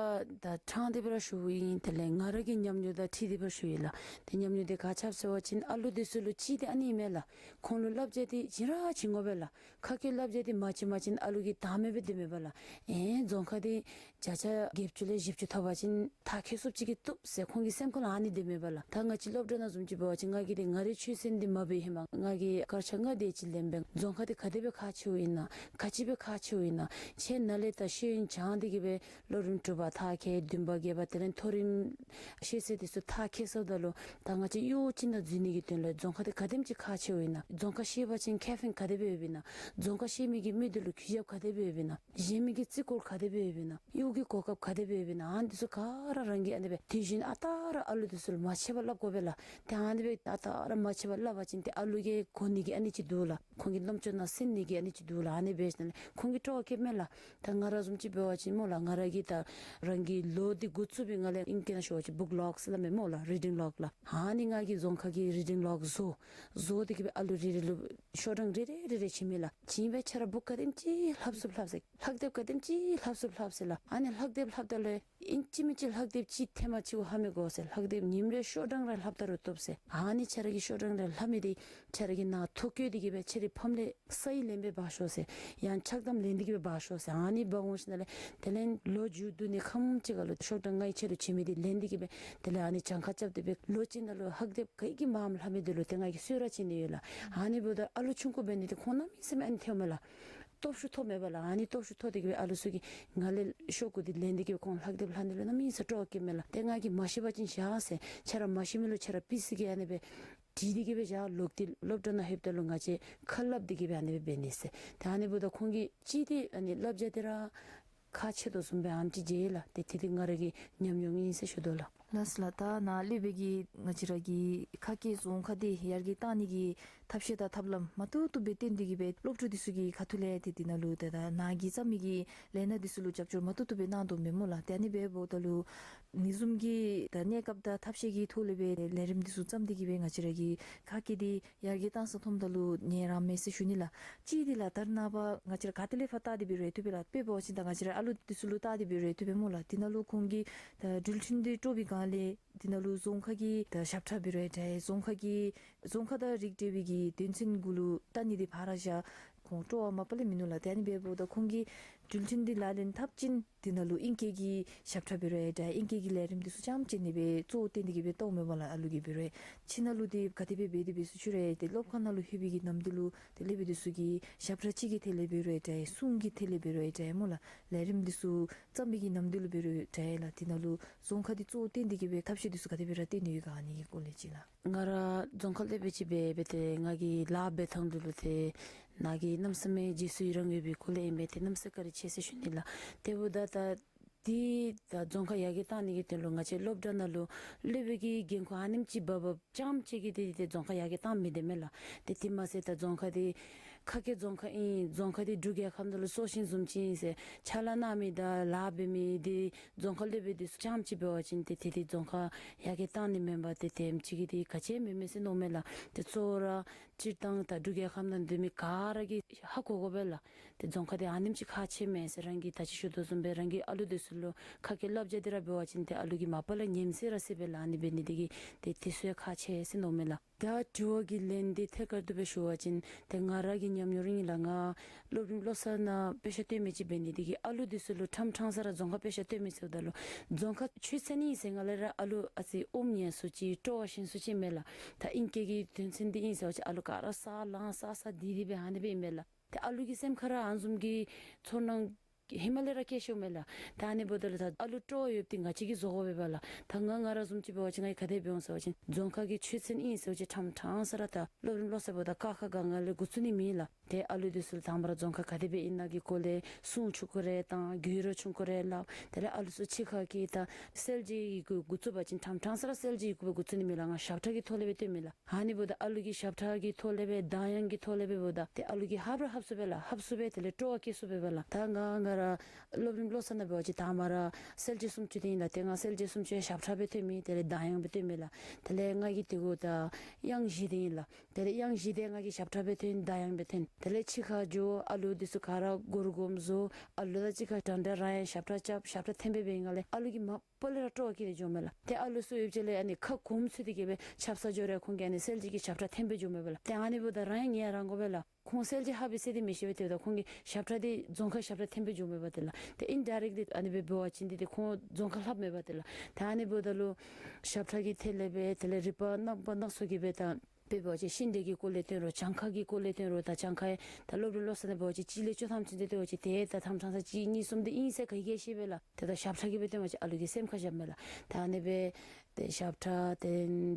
ད་ཕྲང་སྟེ་སྦེ་ར་ཞུཝ་ཨིན། དེ་ལས་ང་ར་གི་ཉམས་མྱོང་དང་འཁྲིལ་ཏེ་སྦེ་ར་ཞུཝ་ཨིན་ལགས། ཏེ་ཉམས་མྱོང་འདི་ག་ཅི་སླབ་ཟེར་བ་ཅིན་ཨ་ལུ་འདི་ཚུ་ལུ་གཅིག་འདི་ཨ་ནི་ཨིན་མས་ལགས། ཁོང་ལུ་བསླབ་བྱ་འདི་བྱིན་ར་བྱིན་དགོ་པས་ལགས། ཁ་སྐད་བསླབ་བྱ་འདི་མ་བྱིན་མ་བྱིན་ཨ་ལུ་གིས་དང་མེད་སྦེ་སྡོད་མས་པ་ལགས། ཨེ་རྫོང་ཁ་འདི་བརྒྱ་ཆ་བརྒྱད་ཅུ་ལས་བཞི་བཅུ་ཐོབ་པ་ཅིན་མཐར་འཁྱོལ་ཚུགསཔ་ཅིག་གི་བཏུབ་ཟེར་ཁོང་གི་སེམས་ཁ་ལུ་ཨ་ནི་སྡོད་མས་པ་ལགས། ད་ང་བཅས་སློབ་གྲྭ་ནང་བཟུམ་ཅིག་འབད་བ་ཅིན་ང་གིས་འདི་ང་རའི་ཆོས་ཚན་འདི་མ་འབད་ཧེ་མ་ང་གིས་སྐར་ཆ་ལྔ་དེ་ཅིག་ལེན་སྦེ་རྫོང་ཁ་འདི་ག་དེ་སྦེ་ཁག་ཆེཝ་ཨིན་ན་ག་ཅི་སྦེ་ཁག་ཆེཝ་ཨིན་ན་ཁྱེད་ནཱ་ལས་ད་ཤེས་ཡོན་སྦྱང་སྟེ་གི་སྦེ་སློབ་རིམ་དྲུག་པ་མཐར་འཁྱོལ་བདུན་པ་བརྒྱད་པ་དེ་ལས་མཐོ་རིམ་ཤེས་ཚད་འདི་ཚུ་མཐར་འཁྱོལ་སོངམ་ད་ལུ་ད་ང་བཅས་གཡོག་ཅིག་ནང་འཛུལ་ནི་གི་དོན་ལུ་རྫོང་ཁ་འདི་ག་དེམ་ཅིག་ཁག་ཆེཝ་ཨིན་ན། རྫོང་ཁ་ཤེས་པ་ཅིན་ཁེ་ཕན་ག་དེ་སྦེ་ཡོདཔ་ཨིན་ན། རྫོང་ཁ་ཤེས་མི་གི་མི་འདི་ལུ་གུས་ཞབས་ག་དེ་སྦེ་ཡོདཔ་ཨིན་ན། གཞན་མི་གིས་བརྩི་བཀུར་ག་དེ་སྦེ་ཡོདཔ་ཨིན་ན། གཡོག་གི་གོ་སྐབས་ག་དེ་སྦེ་ཡོདཔ་ཨིན་ན། ཨ་ནི་འདི་ཚུ་ག་ར་རང་གིས་ཨ་ནི་སྦེ་དུས་རྒྱུན་ཨ་རྟག་ར་ཨ་ལུ་འདི་ཚུ་ལུ་མ་ཆད་པར་སླབ་དགོ་པས་ལགས། ཏེ་ཨ་ནི་སྦེ་ཨ་རྟག་ར་མ་ཆད་པར་སླབ་པ་ཅིན་ཏེ་ཨ་ལུ་གིས་གོ་ནི་གི་ཨ་ནི་ཅིག་འདུག་ལགས། ཁོང་གི་རྣམ་ཅོ་ནང་སིམ་ནི་གི་ཨ་ནི་ཅིག་འདུག་ལགས། ཨ་ནི་འབད་ཞིནམ་ལས་ཁོང་གིས་སྤྲོ་བ་བསྐྱེདཔ་མས་ལགས། ད་ང་ར་བཟུམ་ཅིག་འབད་བ་ཅིན་སྨོ་ལགས། ང་ར་གིས་ད་རང་གི་ལོ་འདི་འགོ་བཙུགས་པའི་སྔ་ལས་ཨིང་སྐད་ནང་ཞུ་བ་ཅིན་བུཀ་ལོག་ཟེར་སླབ་མས་སྨོ་ལགས། རི་ཌིང་ལོག་ལགས། ཨ་ནི་ང་གིས་རྫོང་ཁ་གི་རི་ཌིང་ལོག་བཟོ་བཟོ་སྟེ་གི་སྦེ་ཨ་ལུ་རེ་རེ་ལུ་ཤོག་གྲངས་རེ་རེ་རེ་རེ་བྱིན་མས་ལགས། བྱིན་སྦེ་ཁྱོད་ར་བུཀ་ག་དེམ་ཅིག་ལྷབ་ཚུགསཔ་ལྷབ་ཟེར། ལྷག་དེབ་ག་དེམ་ཅིག་ལྷབ་ཚུགསཔ་ལྷབ་ཟེར་ལགས། ཨ་ནི་ལྷག་དེབ་ལྷབ་ད་ལུ་ཨིན་ཅི་མིན་ཅི་ལྷག་དེབ་ཅིག་ཐེངས་མ་གཅིག་གུ་ལྷབ་མི་དགོ་ཟེར། ལྷག་དེབ་ཉིནམ་རེ་ཤོག་གྲངས་རེ་ལྷབ་ད་རུང་བཏུབ་ཟེར། ཨ་ནི་ཁྱོད་ར་གི་ཤོག་གྲངས་རེ་ལྷབ་མི་འདི་ཁྱོད་ར་གི་ནང་ཐོ་བཀོད་དེ་གི་སྦེ་ཁྱོད་རའི་ཕམ་ལས་སའིན་ལེན་སྦེ་འབག་ཤོག་ཟེར། ཡང་ཆགས་གཏམ་ལེན་ཏེ་གི་སྦེ་འབག་ཤོག་ཟེར། ཨ་ནི་འབག་འོང་ཞིནམ་ལས་དེ་ལས་ལོ་མཇུག་བསྡུ་ནི་ཁམས་ཅིག་ཁར་ལུ་ཤོག་གྲངས་ང་གིས་ཁྱོད་ལུ་བྱིན་མི་འདི་ལེན་ཏེ་གི་སྦེ་དེ་ལས་ཨ་ནི་གྱངས་ཁ་རྐྱབ་སྟེ་སྦེ་ལོ་གཅིག་ནང་ལུ་ལྷག་དེབ་ག་གིས་མངམ་ལྷབ་མི་འདི་ལུ་ཏེ་ང་གིས་གསོལ་རས་བྱིན་ནི་ཡོད་ལགས། ཨ་ནི་འབདཝ་ད་ཨ་ལུ་ཆུང་ཀུ་འབད་ནི་འདི་ཁོང་གནམ་མེད་ས་མེད་ཨ་ནི་ཐོབ་མས་ལགས། སྟོབས་ཤུགས་ཐོབ་མས་པ་ལགས། ཨ་ནི་སྟོབས་ཤུགས་ཐོབ་སྟེ་གི་སྦེ་ཨ་ལུ་ཚུ་གིས་ང་ལས་ཤོག་གུ་འདི་ལེན་ཏེ་གི་སྦེ་ཁོང་ལྷག་དེབ་ལྷབ་ནི་ལུ་གནམ་མེད་ས་མེད་སྤྲོ་བ་བསྐྱེདཔ་མས་ལགས། ཏེ་ང་གིས་མ་ཤེས་པ་ཅིན་བཞག་ཟེར། ཁྱོད་ར་མ་ཤེས་མི་ལུ་ཁྱོད་ར་པི་སི་གིས་ཨ་ནི་སྦེ་བྲིས་ཏེ་གི་སྦེ་བཞག་ལོག་སྟེ་སློབ་གྲྭ་ནང་ལྷོདཔ་ད་ལུ་ང་བཅས་ཁ་སླབ་སྟེ་གི་སྦེ་ཨ་ནི་སྦེ་འབད་ནི་ཟེར། ཏེ་ཨ་ནི་འབདཝ་ད་ཁོང་གིས་གཅིག་འདི་ཨ་ནི་བསླབ་བྱ་འདི་ར་ཁག་ཆེ་དོ་བཟུམ་སྦེ་ཨ་ནེམ་ཅིག་མཇལ་ལགས། ཏེ་དེ་འདི་ང་ར་གི་ཉམས་མྱོང་ཨིན་ཟེར་ཞུ་དོ་ལགས། ལགས་སོ་ལགས། ད་ནཱ་སློབ་དཔོན་གྱིས་ང་བཅས་ར་གི་ཁ་སྐད་རྫོང་ཁ་འདི་ཡར་རྒྱས་གཏང་ནི་གི་ཐབས་ཤེས་དང་ཐབས་ལམ་མ་བཏུབ་བཏུབ་སྦེ་བཏོན་ཏེ་གི་སྦེ་སློབ་ཕྲུག་འདི་ཚུ་གི་ཁ་ཐུག་ལས་ཏེ་འདི་ནང་ལུ་ཏེ་ད་ནཱ་གིས་བརྩམས་མི་གི་ལས་སྣ་འདི་ཚུ་ལུ་རྒྱབ་སྐྱོར་མ་བཏུབ་བཏུབ་སྦེ་གནང་དོ་མས་སྨོ་ལགས། ཏེ་ཨ་ནི་འབདཝ་ད་ལུ་ཨ་ནི་བཟུམ་གྱི་ད་གནས་སྐབས་དང་ཐབས་ཤེས་ཀྱི་ཐོག་ལས་སྦེ་ལས་རིམ་འདི་ཚུ་བརྩམས་ཏེ་གི་སྦེ་ང་བཅས་ར་གི་ཁ་སྐད་འདི་ཡར་རྒྱས་གཏང་ས་མཐོངམ་ད་ལུ་ངལ་རངས་མས་ཟེར་ཞུ་ནི་ལགས། གཅིག་འདི་ལགས་ད་རེས་ནངས་པ་ང་བཅས་ར་ག་ཏེ་ལས་ཕར་བལྟ་སྟེ་སྦེ་རེ་ཐུབ་པས་ལགས། དཔེ་འབད་བ་ཅིན་ད་ང་བཅས་ར་ཨ་ལུ་འདི་ཚུ་ལུ་བལྟ་སྟེ་སྦེ་རེ་ཐུབ་པས་སྨོ་ལགས། འདི་ནང་ལུ་ཁོང་གིས་ད་འགྲུལ་འཕྲིན་འདི་དཀྲོག་པའི་སྒང་ལས་འདི་ནང་ལུ་རྫོང་ཁ་གི་ད་ཞབས་ཁྲ་འབད་རུང་འདྲ་རྫོང་ཁ་གི་རྫོང་ཁ་དང་རིགས་བསྒྲེས་པའི་གི་དོན་ཚན་གུ་ལུ་བལྟ་ནི་འདི་ཕར་བཞག་ཁོང་སྤྲོ་བ་མ་པ་ལས་མིན་ནུག་ལགས། ཏེ་ཨ་ནི་འབདཝ་ད་ཁོང་གིས་ འགྲུལ་འཕྲིན་འདི་ལག་ལེན་འཐབ་ཅིན་འདི་ནང་ལུ་ཨིང་སྐད་ཀྱི་ཞབས་ཁྲ་འབད་རུང་ཡང་འདྲ་ཨིང་སྐད་ཀྱི་ལས་རིམ་འདི་ཚུ་རྐྱངམ་ཅིག་ཨ་ནི་སྦེ་གཙོ་བོ་བཏོན་ཏེ་གི་སྦེ་གཏང་མས་པ་ལགས། ཨ་ལུ་གིས་འབད་རུང་ཕྱི་ནང་ལུ་འདི་ག་དེ་སྦེ་འབད་དེ་འབད་ཟེར་ཞུ་རུང་ཏེ་སློབ་ཁང་ནང་ལུ་ལྷོད་པའི་གི་ནམ་དུས་ལུ་ཏེ་སློབ་དཔོན་འདི་ཚུ་གིས་ཞབས་ཁྲ་ཅིག་གི་ཐད་ལས་འབད་རུང་ཡང་འདྲ་གསུང་གི་ཐད་ལས་འབད་རུང་ཡང་འདྲ་སྨོ་ལགས། ལས་རིམ་འདི་ཚུ་བརྩམ་པའི་གི་ནམ་དུས་ལུ་འབད་རུང་འདྲ་ལགས། འདི་ནང་ལུ་རྫོང་ཁ་འདི་གཙོ་བོ་བཏོན་ཏེ་གི་སྦེ་ཐབས་ཤེས་འདི་ཚུ་ག་དེ་སྦེ་ར་བཏོན་ནི་ཡོད་ག་ཨ་ནི་གི་སྐོར་ལས་ཅིག་ལགས། ང་ར་རྫོང་ཁ་སློབ་དཔོན་ཅིག་འབད་འབད་དེ་ང་གིས་ལཱ་འབད་ཐངས་འདི་ལུ་ཏེ་ནཱ་གི་གནམ་ས་མེད་རྗེས་སུ་ཡི་རང་ཡོད་པའི་སྐོར་ལས་ཨིན་པས། ཏེ་གནམ་ས་བཀའ་དྲིན་ཆེ་ཟེར་ཞུ་ནི་ལགས། དེ་འབདཝ་ད་ད་འདི་ད་རྫོང་ཁ་ཡར་རྒྱས་བཏང་ནི་གི་དོན་ལུ་ང་བཅས་སློབ་གྲྭ་ནང་ལུ་སློབ་དཔོན་གྱི་འགན་ཁུར་ཨ་ནེམ་ཅིག་འབག་འབགཔ་རྐྱངམ་ཅིག་གིས་ཏེ་ཏེ་རྫོང་ཁ་ཡར་རྒྱས་བཏང་མི་སྡོད་མས་ལགས། ཏེ་དེ་མ་ཚད་ད་རྫོང་ཁ་འདི་ཁ་སྐད་རྫོང་ཁ་ཨིན། རྫོང་ཁ་འདི་འབྲུག་རྒྱལ་ཁབ་ནང་ལུ་སྲོག་ཤིང་བཟུམ་ཅིག་ཨིན་ཟེར་ཕྱག་ལཱ་གནང་མི་དང་ལཱ་འབད་མི་འདི་རྫོང་ཁ་སློབ་དཔོན་འདི་ཚུ་རྐྱངམ་ཅིག་འབད་བ་ཅིན་ཏེ་ཏེ་ཏེ་རྫོང་ཁ་ཡར་རྒྱས་བཏང་ནི་མེན་པར་ཏེ་དེམ་ཅིག་གིས་ཏེ་ག་ཅི་མེན་མས་ཟེར་མནོཝ་མས་ལགས། ཏེ་གཙོ་བོ་ར་སྤྱིར་བཏང་ད་འབྲུག་རྒྱལ་ཁབ་ནང་སྡོད་མི་ག་ར་གིས་ཧ་གོ་དགོ་པས་ལགས། ཏེ་རྫོང་ཁ་འདི་ཨ་ནེམ་ཅིག་ཁག་ཆེ་མས་ཟེར། རང་གིས་ད་ཅི་ཞུ་དོ་བཟུམ་སྦེ་རང་གི་ཨ་ལུ་འདི་ཚུ་ལུ་ཁ་སྐད་སླབ་བྱ་འདི་ར་འབད་བ་ཅིན་ཏེ་ཨ་ལུ་གིས་མ་པ་ལས་ཉནམ་ཟེར་ར་སྲིད་པས་ལགས། ཨ་ནི་འབད་ནི་འདི་གིས་ཏེ་དེ་ཚུ་ཡང་ཁག་ཆེ་ཟེར་མནོཝ་མས་ལགས། ད་དྲི་བ་གི་ལན་འདི་ཐད་ཀར་དུ་སྦེ་ཞུ་བ་ཅིན་ཏེ་ང་ར་གི་ཉམས་མྱོང་ར་ཨིན་ལགས། ང་སློབ་རིམ་བློ་གསར་ནང་དཔེ་ཆ་སྟོན་མི་ཅིག་འབད་ནི་འདི་གིས་ཨ་ལུ་འདི་ཚུ་ལུ་ཕྲང་ཕྲང་ས་ར་རྫོང་ཁ་དཔེ་ཆ་སྟོན་མི་ཟེརཝ་ད་ལུ་རྫོང་ཁ་ཆོས་ཚན་ཨིན་ཟེར་ང་ལས་ར་ཨ་ལུ་ཨ་ཙི་ཨོམ་ཉན་སུ་ཅིག་སྤྲོ་བ་ཞན་སུ་ཅིག་མས་ལགས། ད་ཨིང་སྐད་ཀྱི་དོན་ཚན་འདི་ཨིན་ཟེར་བ་ཅིན་ཨ་ལུ་ག་ར་ས་ལང་ས་ས་དི་དི་སྦེ་ཨ་ནི་སྦེ་ཨིན་མས་ལགས། ཏེ་ཨ་ལུ་གི་སེམས་ཁར་ར་ཨ་ནི་བཟུམ་གྱི་ཚོར་སྣང་ཧེ་མ་ལས་ར་སྐྱེ་ཤོརཝ་མས་ལགས། ད་ཨ་ནི་འབདཝ་ད་ལུ་ད་ཨ་ལུ་སྤྲོ་བ་ཡོདཔ་འདི་ང་བཅས་ཀྱིས་བཟོ་དགོ་པས་པ་ལགས། ད་ང་ང་ར་བཟུམ་ཅིག་འབད་བ་ཅིན་ང་གིས་ག་དེ་འབད་འོང་ཟེར་བ་ཅིན་རྫོང་ཁ་གི་ཆོས་ཚན་ཨིན་ཟེར་བ་ཅིན་ཕྲང་ཕྲང་ས་ར་ད་སློབ་རིམ་བློ་གསར་འབདཝ་ད་ཀ་ཁ་ག་ང་ལས་འགོ་བཙུགས་ནི་མེད་ལགས། ཏེ་ཨ་ལུ་འདི་ཚུ་ལུ་དང་པ་ར་རྫོང་ཁ་ག་དེ་སྦེ་ཨིན་ན་གི་སྐོར་ལས་སྲུང་ཆུང་ཀུ་རེ་དང་རྒྱུན་ར་ཆུང་ཀུ་རེ་སླབ། དེ་ལས་ཨ་ལུ་ཚུ་ཕྱི་ཁ་གི་ད་གསལ་བྱེད་ཀྱི་འགོ་འགོ་བཙུགས་པ་ཅིན་ཕྲང་ཕྲང་ས་ར་གསལ་བྱེད་ཀྱི་འགོ་སྦེ་འགོ་བཙུགས་ནི་མེད་ལགས། ང་ཞབས་ཁྲ་གི་ཐོག་ལས་སྦེ་སྟོནམ་མས་ལགས། ཨ་ནི་འབདཝ་ད་ཨ་ལུ་གིས་ཞབས་ཁྲ་གི་ཐོག་ལས་སྦེ་གདངས་དབྱངས་ཀྱི་ཐོག་ལས་སྦེ་འབདཝ་ད་ཏེ་ཨ་ལུ་གིས་ཧབ་ར་ཧབ་ཚུགས་པས་ལགས། ཧབ་ཚུགས་པས། དེ་ལས་སྤྲོ་བ་སྐྱེ་ཚུགས་པས་པ་ལགས། ད་ང་ང་ར་སློབ་རིམ་བློ་གསར་ནང་འབད་བ་ཅིན་དང་པ་ར་གསལ་བྱེད་སུམ་ཅུ་འདི་ཨིན་ལགས། ཏེ་ང་གསལ་བྱེད་སུམ་ཅུ་ཡང་ཞབས་ཁྲ་སྦེ་སྟོནམ་མས། དེ་ལས་གདངས་དབྱངས་སྦེ་སྟོནམ་མས་ལགས། དེ་ལས་ང་གིས་དེ་གུ་ད་དབྱངས་བཞི་འདི་ཨིན་ལགས། དེ་ལས་དབྱངས་བཞི་འདི་ང་གིས་ཞབས་ཁྲ་སྦེ་སྟོན། གདངས་དབྱངས་སྦེ་སྟོན། དེ་ལས་ཕྱི་ཁར་འགྱོ་ཨ་ལུ་འདི་ཚུ་ག་ར་སྒོར་སྒོམ་བཟོ། ཨ་ལུ་དང་གཅིག་ཁར་འདྲན་འདྲ་རང་ཡང་ཞབས་ཁྲ་རྐྱབ། ཞབས་ཁྲ་འཐེན་སྦེ་འབད་བའི་སྒང་ལས་ཨ་ལུ་གིས་མ་པ་ལས་ར་སྤྲོ་བ་སྐྱེས་ཏེ་འགྱོཝ་མས་ལགས། ཏེ་ཨ་ལུ་ཚུ་ཡོདཔ་ཅིག་ལས་ཨ་ནི་ཁ་སྐོམ་ཚུགས་ཏེ་གི་སྦེ་ཆབ་གསང་འགྱོ་རུང་ཁོང་གིས་ཨ་ནི་གསལ་བྱེད་ཀྱི་ཞབས་ཁྲ་འཐེན་སྦེ་འགྱོཝ་མས་པ་ལགས། ཏེ་ཨ་ནི་འབདཝ་ད་རང་ཡང་ངལ་རངས་དགོ་པས་ལགས། ཁོང་གསལ་བྱེད་ཧ་སྦེ་གསལ་ཏེ་མི་ཤེས་པས། དེ་འབདཝ་ད་ཁོང་གིས་ཞབས་ཁྲ་འདི་རྫོང་ཁའི་ཞབས་ཁྲ་འཐེན་སྦེ་འགྱོཝ་མས་པ་ཏེ་ལགས། ཏེ་ཨིན་ཌའི་རེཀཊ་ལི་ཨ་ནི་སྦེ་འབད་བ་ཅིན་འདི་ཏེ་ཁོང་རྫོང་ཁ་ལྷབ་མས་པ་ཏེ་ལགས། ཏེ་ཨ་ནི་འབདཝ་ད་ལུ་ཞབས་ཁྲ་གི་ཐད་ལས་སྦེ་དེ་ལས་རིག་པ་རྣམ་པ་སྣ་ཚོགས་ཀྱི་སྦེ་ད་དཔེ་འབད་བ་ཅིན་ཤིང་འབྲས་ཀྱི་སྐོར་ལས་སྟོན་རུང་གྱངས་ཁ་གི་སྐོར་ལས་སྟོན་རུང་ད་གྱངས་ཁ་ད་སློབ་རིམ་བློ་གསར་ནང་འབད་བ་ཅིན་གཅིག་ལས་བཅུ་ཐམ་ཚུན་ཚོད་སྟོན་པ་ཅིན་ཏེ་ད་ཐམ་ཕྲང་ས་གཅིག་གཉིས་གསུམ་འདི་ཨིན་ཟེར་ག་གིས་ཤེས་པས་ལགས། ཏེ་ད་ཞབས་ཁྲ་གིས་སྦེ་སྟོན་པ་ཅིན་ཨ་ལུ་གི་སེམས་ཁར་བཞགཔ་མས་ལགས། ད་ཨ་ནི་སྦེ་ཏེ་ཞབས་ཁྲ་ཏེ་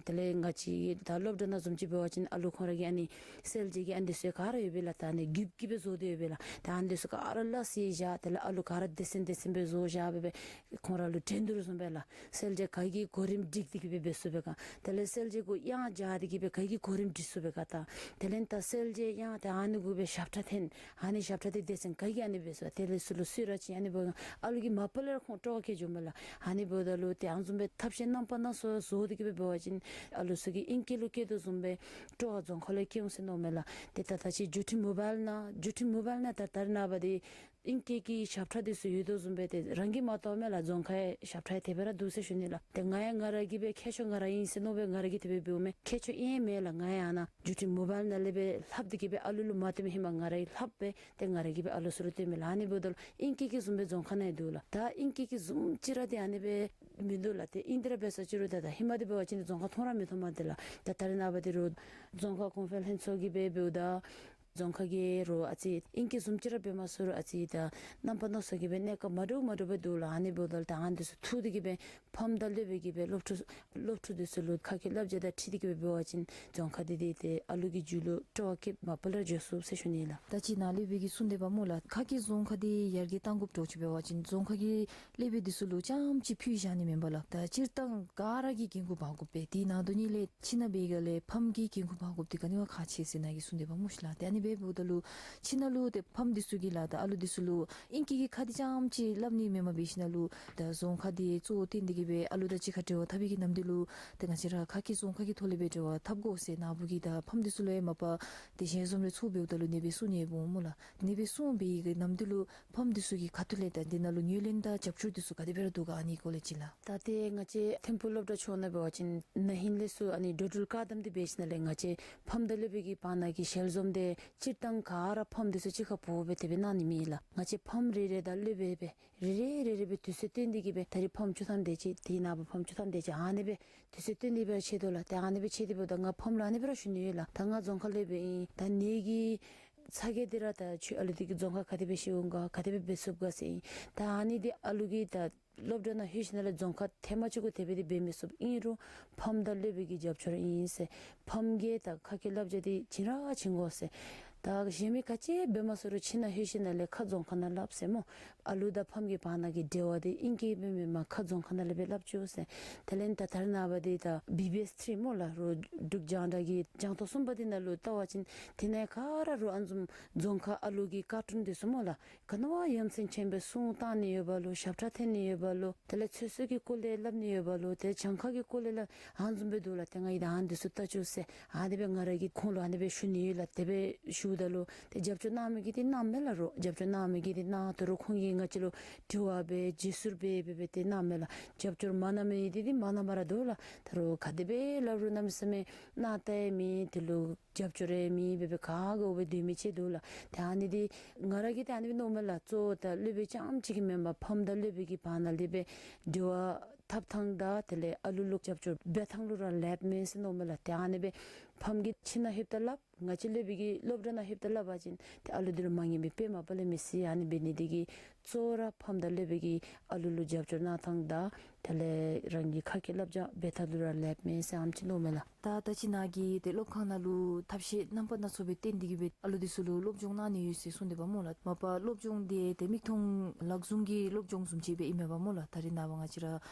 དེ་ལས་ང་བཅས་ད་སློབ་གྲྭ་ནང་བཟུམ་ཅིག་འབད་བ་ཅིན་ཨ་ལུ་ཁོང་ར་གིས་ཨ་ནི་གསལ་བྱེད་ཀྱི་ཨ་ནི་འདི་ཚུ་ག་ར་ཡོད་པས་ལགས། ད་ཨ་ནི་རྒྱུགཔ་གིས་སྦེ་བཟོ་སྟེ་ཡོད་པས་ལགས། ད་ཨ་ནི་འདི་ཚུ་ག་ར་སླ་བསྲེ་བཞག། དེ་ལས་ཨ་ལུ་ག་ར་སྡེ་ཚན་སྡེ་ཚན་སྦེ་བཟོ་བཞག་སྦེ་སྦེ་ཁོང་ར་ལུ་འགྲན་བསྡུར་བཟུམ་སྦེ་ལགས། གསལ་བྱེད་ག་གིས་གོ་རིམ་སྒྲིག་སྟེ་གི་སྦེ་འབད་ཚུགས་པས་ག། དེ་ལས་གསལ་བྱེད་གུ་དབྱངས་སྦྱར་ཏེ་གི་སྦེ་ག་གིས་གོ་རིམ་སྒྲིག་ཚུགས་པས་ག། ད་དེ་ལས་ད་གསལ་བྱེད་དབྱངས་ཏེ་ཨ་ནི་གུ་སྦེ་ཞབས་ཁྲ་འཐེན། ཨ་ནི་ཞབས་ཁྲ་འདི་སྡེ་ཚན་ག་གིས་ཨ་ནི་འབད་ཚུགས། དེ་ལས་ཚུར་ལུ་སུ་ར་ཅིག་ཨ་ནི་འབདཝ་ད་ཨ་ལུ་གིས་མ་པ་ལས་ར་ཁོང་སྤྲོ་བ་སྐྱེ་འགྱོཝ་མས་ལགས། ཨ་ནི་འབདཝ་ད་ལུ་ཏེ་ཨ་ནི་བཟུམ་སྦེ་ཐབས་ཤེས་རྣམ་པ་སྣ་ཚོགས་བཟོ་སྟེ་གི་སྦེ་འབད་བ་ཅིན་ཨ་ལུ་ཚུ་གི་ཨིང་སྐད་ལུ་སྐྱེ་དོ་བཟུམ་སྦེ་སྤྲོ་བ་རྫོང་ཁ་ལུ་སྐྱེ་འོང་ཟེར་མནོཝ་མས་ལགས། ཏེ་ད་ད་ཅི་མགྱོགས་འཕྲིན་མོ་བཱའིལ་ནང་མགྱོགས་འཕྲིན་མོ་བཱའིལ་ནང་ད་ད་རེས་ནངས་པ་འདི་ཨིང་སྐད་ཀྱི་ཞབས་ཁྲ་འདི་ཚུ་ཡོད་དོ་བཟུམ་སྦེ་ཏེ་རང་གིས་མ་བལྟཝ་མས་ལགས། རྫོང་ཁའི་ཞབས་ཁྲ་ཡང་དེ་སྦེ་ར་འདུག་ཟེར་ཞུ་ནི་ལགས། ཏེ་ང་ཡང་ང་ར་གིས་སྦེ་མཁས་མཆོག་ང་ར་ཨིན་ཟེར་མནོ་སྦེ་ང་ར་གིས་དེ་སྦེ་འབདཝ་མས། མཁས་མཆོག་ཨིན་མེན་ལགས། ང་ཡང་ཨ་ནཱ་མགྱོགས་འཕྲིན་མོ་བཱའིལ་ནང་ལས་སྦེ་ལྷབ་སྟེ་གི་སྦེ་ཨ་ལུ་ལུ་མ་སྟོན་མི་ཧེ་མ་ང་ར་གིས་ལྷབ་སྦེ་ཏེ་ང་ར་གིས་སྦེ་ཨ་ལུ་ཚུ་ལུ་སྟོནམ་མས་ལགས། ཨ་ནི་འབདཝ་ད་ལུ་ཨིང་སྐད་ཀྱི་བཟུམ་སྦེ་རྫོང་ཁ་ནང་ཡང་འདུག་ལགས། ད་ཨིང་སྐད་ཀྱི་བཟུམ་ཅིག་ར་ཏེ་ཨ་ནི་སྦེ་མིན་འདུག་ལགས། ཏེ་ཨིན་ཏེ་ར་འབད་ས་ཅིག་རུང་ད་ད་ཧེ་མ་འདི་འབད་བ་ཅིན་རྫོང་ཁ་མཐོང་ར་མི་མཐོང་མས་ཏེ་ལགས། ད་ད་རེས་ནངས་པ་འདི་རུང་རྫོང་ཁ་ཀོང་ཕན་ལྷན་ཚོགས་ཀྱིས་སྦེ་འབདཝ་ད་རྫོང་ཁ་གི་རུང་ཨ་ཙི་ཨིང་སྐད་བཟུམ་ཅིག་ར་འབད་མ་ཚུགས་རུང་ཨ་ཙི་ད་རྣམ་པ་སྣ་ཚོགས་ཀྱི་སྦེ་གནས་སྐབས་མ་འདྲཝ་མ་འདྲཝ་སྦེ་འདུག་ལགས། ཨ་ནི་འབདཝ་ད་ལུ་ད་ཨ་ནི་འདི་ཚུ་ཐུགས་ཏེ་གི་སྦེ་ཕམ་དང་སློབ་དཔོན་གྱིས་སྦེ་སློབ་ཕྲུག་སློབ་ཕྲུག་འདི་ཚུ་ལུ་ཁ་སྐད་བསླབ་བྱ་དང་འཁྲིལ་ཏེ་གི་སྦེ་འབད་བ་ཅིན་རྫོང་ཁ་འདི་ཏེ་ཏེ་ཨ་ལུ་གི་རྒྱུད་ལུ་སྤྲོ་བ་སྐྱེདཔ་མ་པ་ལས་འགྱོ་ཚུགས་ཟེར་ཞུ་ནི་ལགས། ད་ཅི་ནཱ་སློབ་དཔོན་གྱིས་གསུངས་ཏེ་འབདཝ་སྨོ་ལགས། ཁ་སྐད་རྫོང་ཁ་འདི་ཡར་རྒྱས་གཏང་དགོཔ་འདྲཝ་ཅིག་འབད་བ་ཅིན་རྫོང་ཁ་གི་སློབ་དཔོན་འདི་ཚུ་ལུ་རྐྱངམ་ཅིག་ཕུད་བཞག་ནི་མེན་པ་ལགས། ད་སྤྱིར་བཏང་ག་ར་གིས་འགན་ཁུར་འབག་དགོ་པས། དེ་ནང་དོན་ཉིད་ལས་ཕྱི་ནང་འབད་བའི་སྒང་ལས་ཕམ་གྱིས་འགན་ཁུར་འབག་དགོཔ་འདི་ག་ནི་བ་ཁག་ཆེ་ཟེར་ནཱ་གིས་གསུངས་ཏེ་འབདཝ་སྨོ་ཤིག་ལགས། ཏེ་ཨ་ནི་སྦེ་འབདཝ་ད་ལུ་ཕྱི་ནང་ལུ་ཏེ་ཕམ་འདི་ཚུ་གིས་ལགས་ད་ཨ་ལུ་འདི་ཚུ་ལུ་ཨིང་སྐད་ཀྱི་ཁ་འདི་རྐྱངམ་ཅིག་སླབ་ནི་མེནམ་འབད་ཞིནམ་ལས་ད་རྫོང་ཁ་འདི་གཙོ་བོ་བཏོན་ཏེ་གི་སྦེ་ཨ་ལུ་དང་གཅིག་ཁར་འབྲེལ་བ་འཐབ་པའི་གི་ནམ་དུས་ལུ་ཏེ་ང་བཅས་ར་ཁ་སྐད་རྫོང་ཁ་གི་ཐོག་ལས་སྦེ་འབྲེལ་བ་འཐབ་དགོ་ཟེར་ནཱ་བུ་གིས་ད་ཕམ་འདི་ཚུ་ལུ་ཡང་མ་པ་ཏེ་ཞལ་འཛོམས་རེ་ཚོགས་འབདཝ་ད་ལུ་ཨ་ནི་སྦེ་གསུང་ནི་འབདཝ་སྨོ་ལགས། ཨ་ནི་སྦེ་གསུངས་པའི་གི་ནམ་དུས་ལུ་ཕམ་འདི་ཚུ་གི་ཁ་ཐུག་ལས་ད་འདི་ནང་ལུ་ངོས་ལེན་དང་རྒྱབ་སྐྱོར་འདི་ཚུ་ག་དེ་སྦེ་ར་འདུག་ག་ཨ་ནི་སྐོར་ལས་ཅིག་ལགས། ད་ཏེ་ང་བཅས་ཐིམ་ཕུག་སློབ་གྲྭ་ཕྱོགས་ནང་འབད་བ་ཅིན་ན་ཧིང་ལས་ཚུར་ཨ་ནི་འགྲོ་འགྲུལ་བཀག་དམ་འདི་འབད་ཞིནམ་ལས་ང་བཅས་ཕམ་དང་སློབ་དཔོན་གྱི་བར་ན་གི་ཞལ་འཛོམས་འདི་ སྤྱིར་བཏང་ག་ར་ཕམ་འདི་ཚུ་གཅིག་ཁར་འབོ་སྦེ་དེ་སྦེ་གནང་ནི་མེད་ལགས། ང་བཅས་ཕམ་རེ་རེ་དང་སློབ་དཔོན་སྦེ་རེ་རེ་རེ་རེ་སྦེ་དུས་ཚོད་བཏོན་ཏེ་གི་སྦེ་ད་རིས་ཕམ་བཅུ་ཐམ་དེ་ཅིག་དེ་ནངས་པ་ཕམ་བཅུ་ཐམ་དེ་ཅིག་ཨ་ནི་སྦེ་དུས་ཚོད་བཏོན་ཏེ་སྦེ་ཕྱད་དོ་ལགས། ཏེ་ཨ་ནི་སྦེ་ཕྱད་དེ་འབདཝ་ད་ང་ཕམ་ལུ་ཨ་ནི་སྦེ་ར་ཞུ་ནི་ཡོད་ལགས། ད་ང་རྫོང་ཁ་སློབ་དཔོན་ཨིན། ད་ངེ་གི་ཚ་གྱང་འདི་ར་ད་ཁྱོད་ཨ་ལུ་འདི་གིས་རྫོང་ཁ་ག་དེ་སྦེ་ཤེས་འོང་ག་ག་དེ་སྦེ་འབད་ཚུགས་ག་ཟེར་ཨིན། ད་ཨ་ནི་འདི་ཨ་ལུ་གིས་ད་སློབ་གྲྭ་ནང་ལྷོད་ཞིནམ་ལས་རྫོང་ཁ་ཐེངས་མ་གཅིག་གུ་དེ་སྦེ་འདི་འབད་མི་ཚུགས། ཨིན་རུང་ཕམ་དང་སློབ་དཔོན་གྱི་རྒྱབ་སྐྱོར་ཨིན་ཟེར། ཕམ་གྱིས་ད་ཁ་སྐད་སླབ་བྱ་འདི་བྱིན་ར་བྱིན་དགོ་ཟེར། ད་གཞན་མི་ག་ཅི་འབད་མ་ཚུགས་རུང་ཁྱིམ་ནང་ལྷོད་ཞིནམ་ལས་ཁ་རྫོང་ཁ་ནང་སླབ་ཟེར་སྨོ། ཨ་ལུ་དང་ཕམ་གྱི་བར་ན་གི་འབྲེལ་བ་འདི་ཨིང་སྐད་སྦེ་མེན་པར་ཁ་རྫོང་ཁ་ནང་ལས་སྦེ་སླབ་བཅུག་ཟེར། དེ་ལས་ད་ད་རེས་ནངས་པ་འདི་ད་བི་བི་ཨེསི་ཐི་རི་སྨོ་ལགས། རོགས་འབྲུག་རྒྱང་བསྒྲགས་ཀྱི་རྒྱང་ཐོག་གསུམ་པ་འདི་ནང་ལུ་བལྟ་བ་ཅིན་དེ་ནང་ག་ར་རོགས་ཨ་ནི་བཟུམ་རྫོང་ཁ་ཨ་ལུ་གི་ཀར་ཊུན་འདི་ཚུ་སྨོ་ལགས། ག་ནི་བ་ཡ་མཚན་ཆེན་སྦེ་སྲུང་བཏང་ནི་ཡོད་པ་ལོ། ཞབས་ཁྲ་འཐེན་ནི་ཡོད་པ་ལོ། དེ་ལས་ཚོད་བསྲེ་གི་སྐོར་ལས་སླབ་ནི་ཡོད་པ་ལོ། ཏེ་གྱངས་ཁ་གི་སྐོར་ལས་སླབ་ཨ་ནི་བཟུམ་སྦེ་འདུག་ལགས། ཏེ་ང་གིས་ད་ཨ་ནི་འདི་ཚུ་བལྟ་བཅུག་ཟེར་ཨ་ནི་སྦེ་ང་ར་གིས་ཁོང་ལུ་ཨ་ནི་སྦེ་ཞུ་ནི་ཡོད་ལགས། དེ་སྦེ་ཞུཝ་ད་ལུ་ཏེ་རྒྱབ་སྐྱོར་གནང་མི་གིས་འདི་གནངམ་མས་ལགས། རོགས་རྒྱབ་སྐྱོར་གནང་མི་གིས་འདི་གནང་། ད་རུང་ཁོང་གིས་ང་བཅས་ལུ་དྲི་བ་འབད་བརྗེད་ཟུར་འབད་འབད་འབད་དེ་གནངམ་མས་ལགས། རྒྱབ་སྐྱོར་མ་གནང་མི་འདི་འདི་མ་གནངམ་ར་འདུག་ལགས། ད་རུང་ག་དེ་སྦེ་སླབ་རུང་གནམ་མེད་ས་མེད་གནང་ད་ཡང་མེད། དེ་ལུ་རྒྱབ་སྐྱོར་རེ་མེད་འབད་འབད་ག་ག་འོ་སྦེ་སྡོད་མི་ཅིག་འདུག་ལགས། ཏེ་ཨ་ནི་འདི་ང་ར་གིས་ཏེ་ཨ་ནི་སྦེ་མནོཝ་མས་ལགས། གཙོ་བོ་ད་སློབ་དཔོན་རྐྱངམ་ཅིག་གིས་མེན་པར་ཕམ་དང་སློབ་དཔོན་གྱི་བར་ན་ལས་སྦེ་འབྲེལ་བ་འཐབ་ཐངས་དང་དེ་ལས་ཨ་ལུ་ལུ་རྒྱབ་སྐྱོར་འབད་ཐངས་ལུ་ར་ལེགསཔ་མས་ཟེར་མནོཝ་མས་ལགས། ཏེ་ཨ་ནི་སྦེ་ཕམ་གྱིས་ཁྱིམ་ནང་ལྷོདཔ་ད་སླབ། ང་བཅས་སློབ་དཔོན་གྱིས་སློབ་གྲྭ་ནང་ལྷོདཔ་ད་སླབ་པ་ཅིན་ཏེ་ཨ་ལུ་འདི་ལུ་མ་ཉན་པའི་དཔེ་མ་པ་ལས་མི་སྲིད། ཨ་ནི་འབད་ནི་འདི་གིས་གཙོ་བོ་ར་ཕམ་དང་སློབ་དཔོན་གྱིས་ཨ་ལུ་ལུ་རྒྱབ་སྐྱོར་གནང་ཐངས་དང་དེ་ལས་རང་གི་ཁ་སྐད་སླབ་བྱ་འབད་ཐངས་ལུ་ར་ལེགསཔ་མས་ཟེར་ཨ་ནེམ་ཅིག་མནོཝ་མས་ལགས། ད་ད་ཅི་ནཱ་གིས་ཏེ་སློབ་ཁང་ནང་ལུ་ཐབས་ཤེས་རྣམ་པ་སྣ་ཚོགས་སྦེ་བཏོན་ཏེ་གི་སྦེ་ཨ་ལུ་འདི་ཚུ་ལུ་སློབ་སྦྱོང་གནང་ནི་ཡོད་ཟེར་གསུངས་ཏེ་འབདཝ་སྨོ་ལགས། མ་པ་སློབ་སྦྱོང་འདི་ཏེ་མིག་མཐོང་ལག་བཟུང་གི་སློབ་སྦྱོང་བཟུམ་ཅིག་སྦེ་ཨིན་མས་པ་སྨོ་ལགས། ད་རེས་ནངས་པ་ང་བཅས་ར་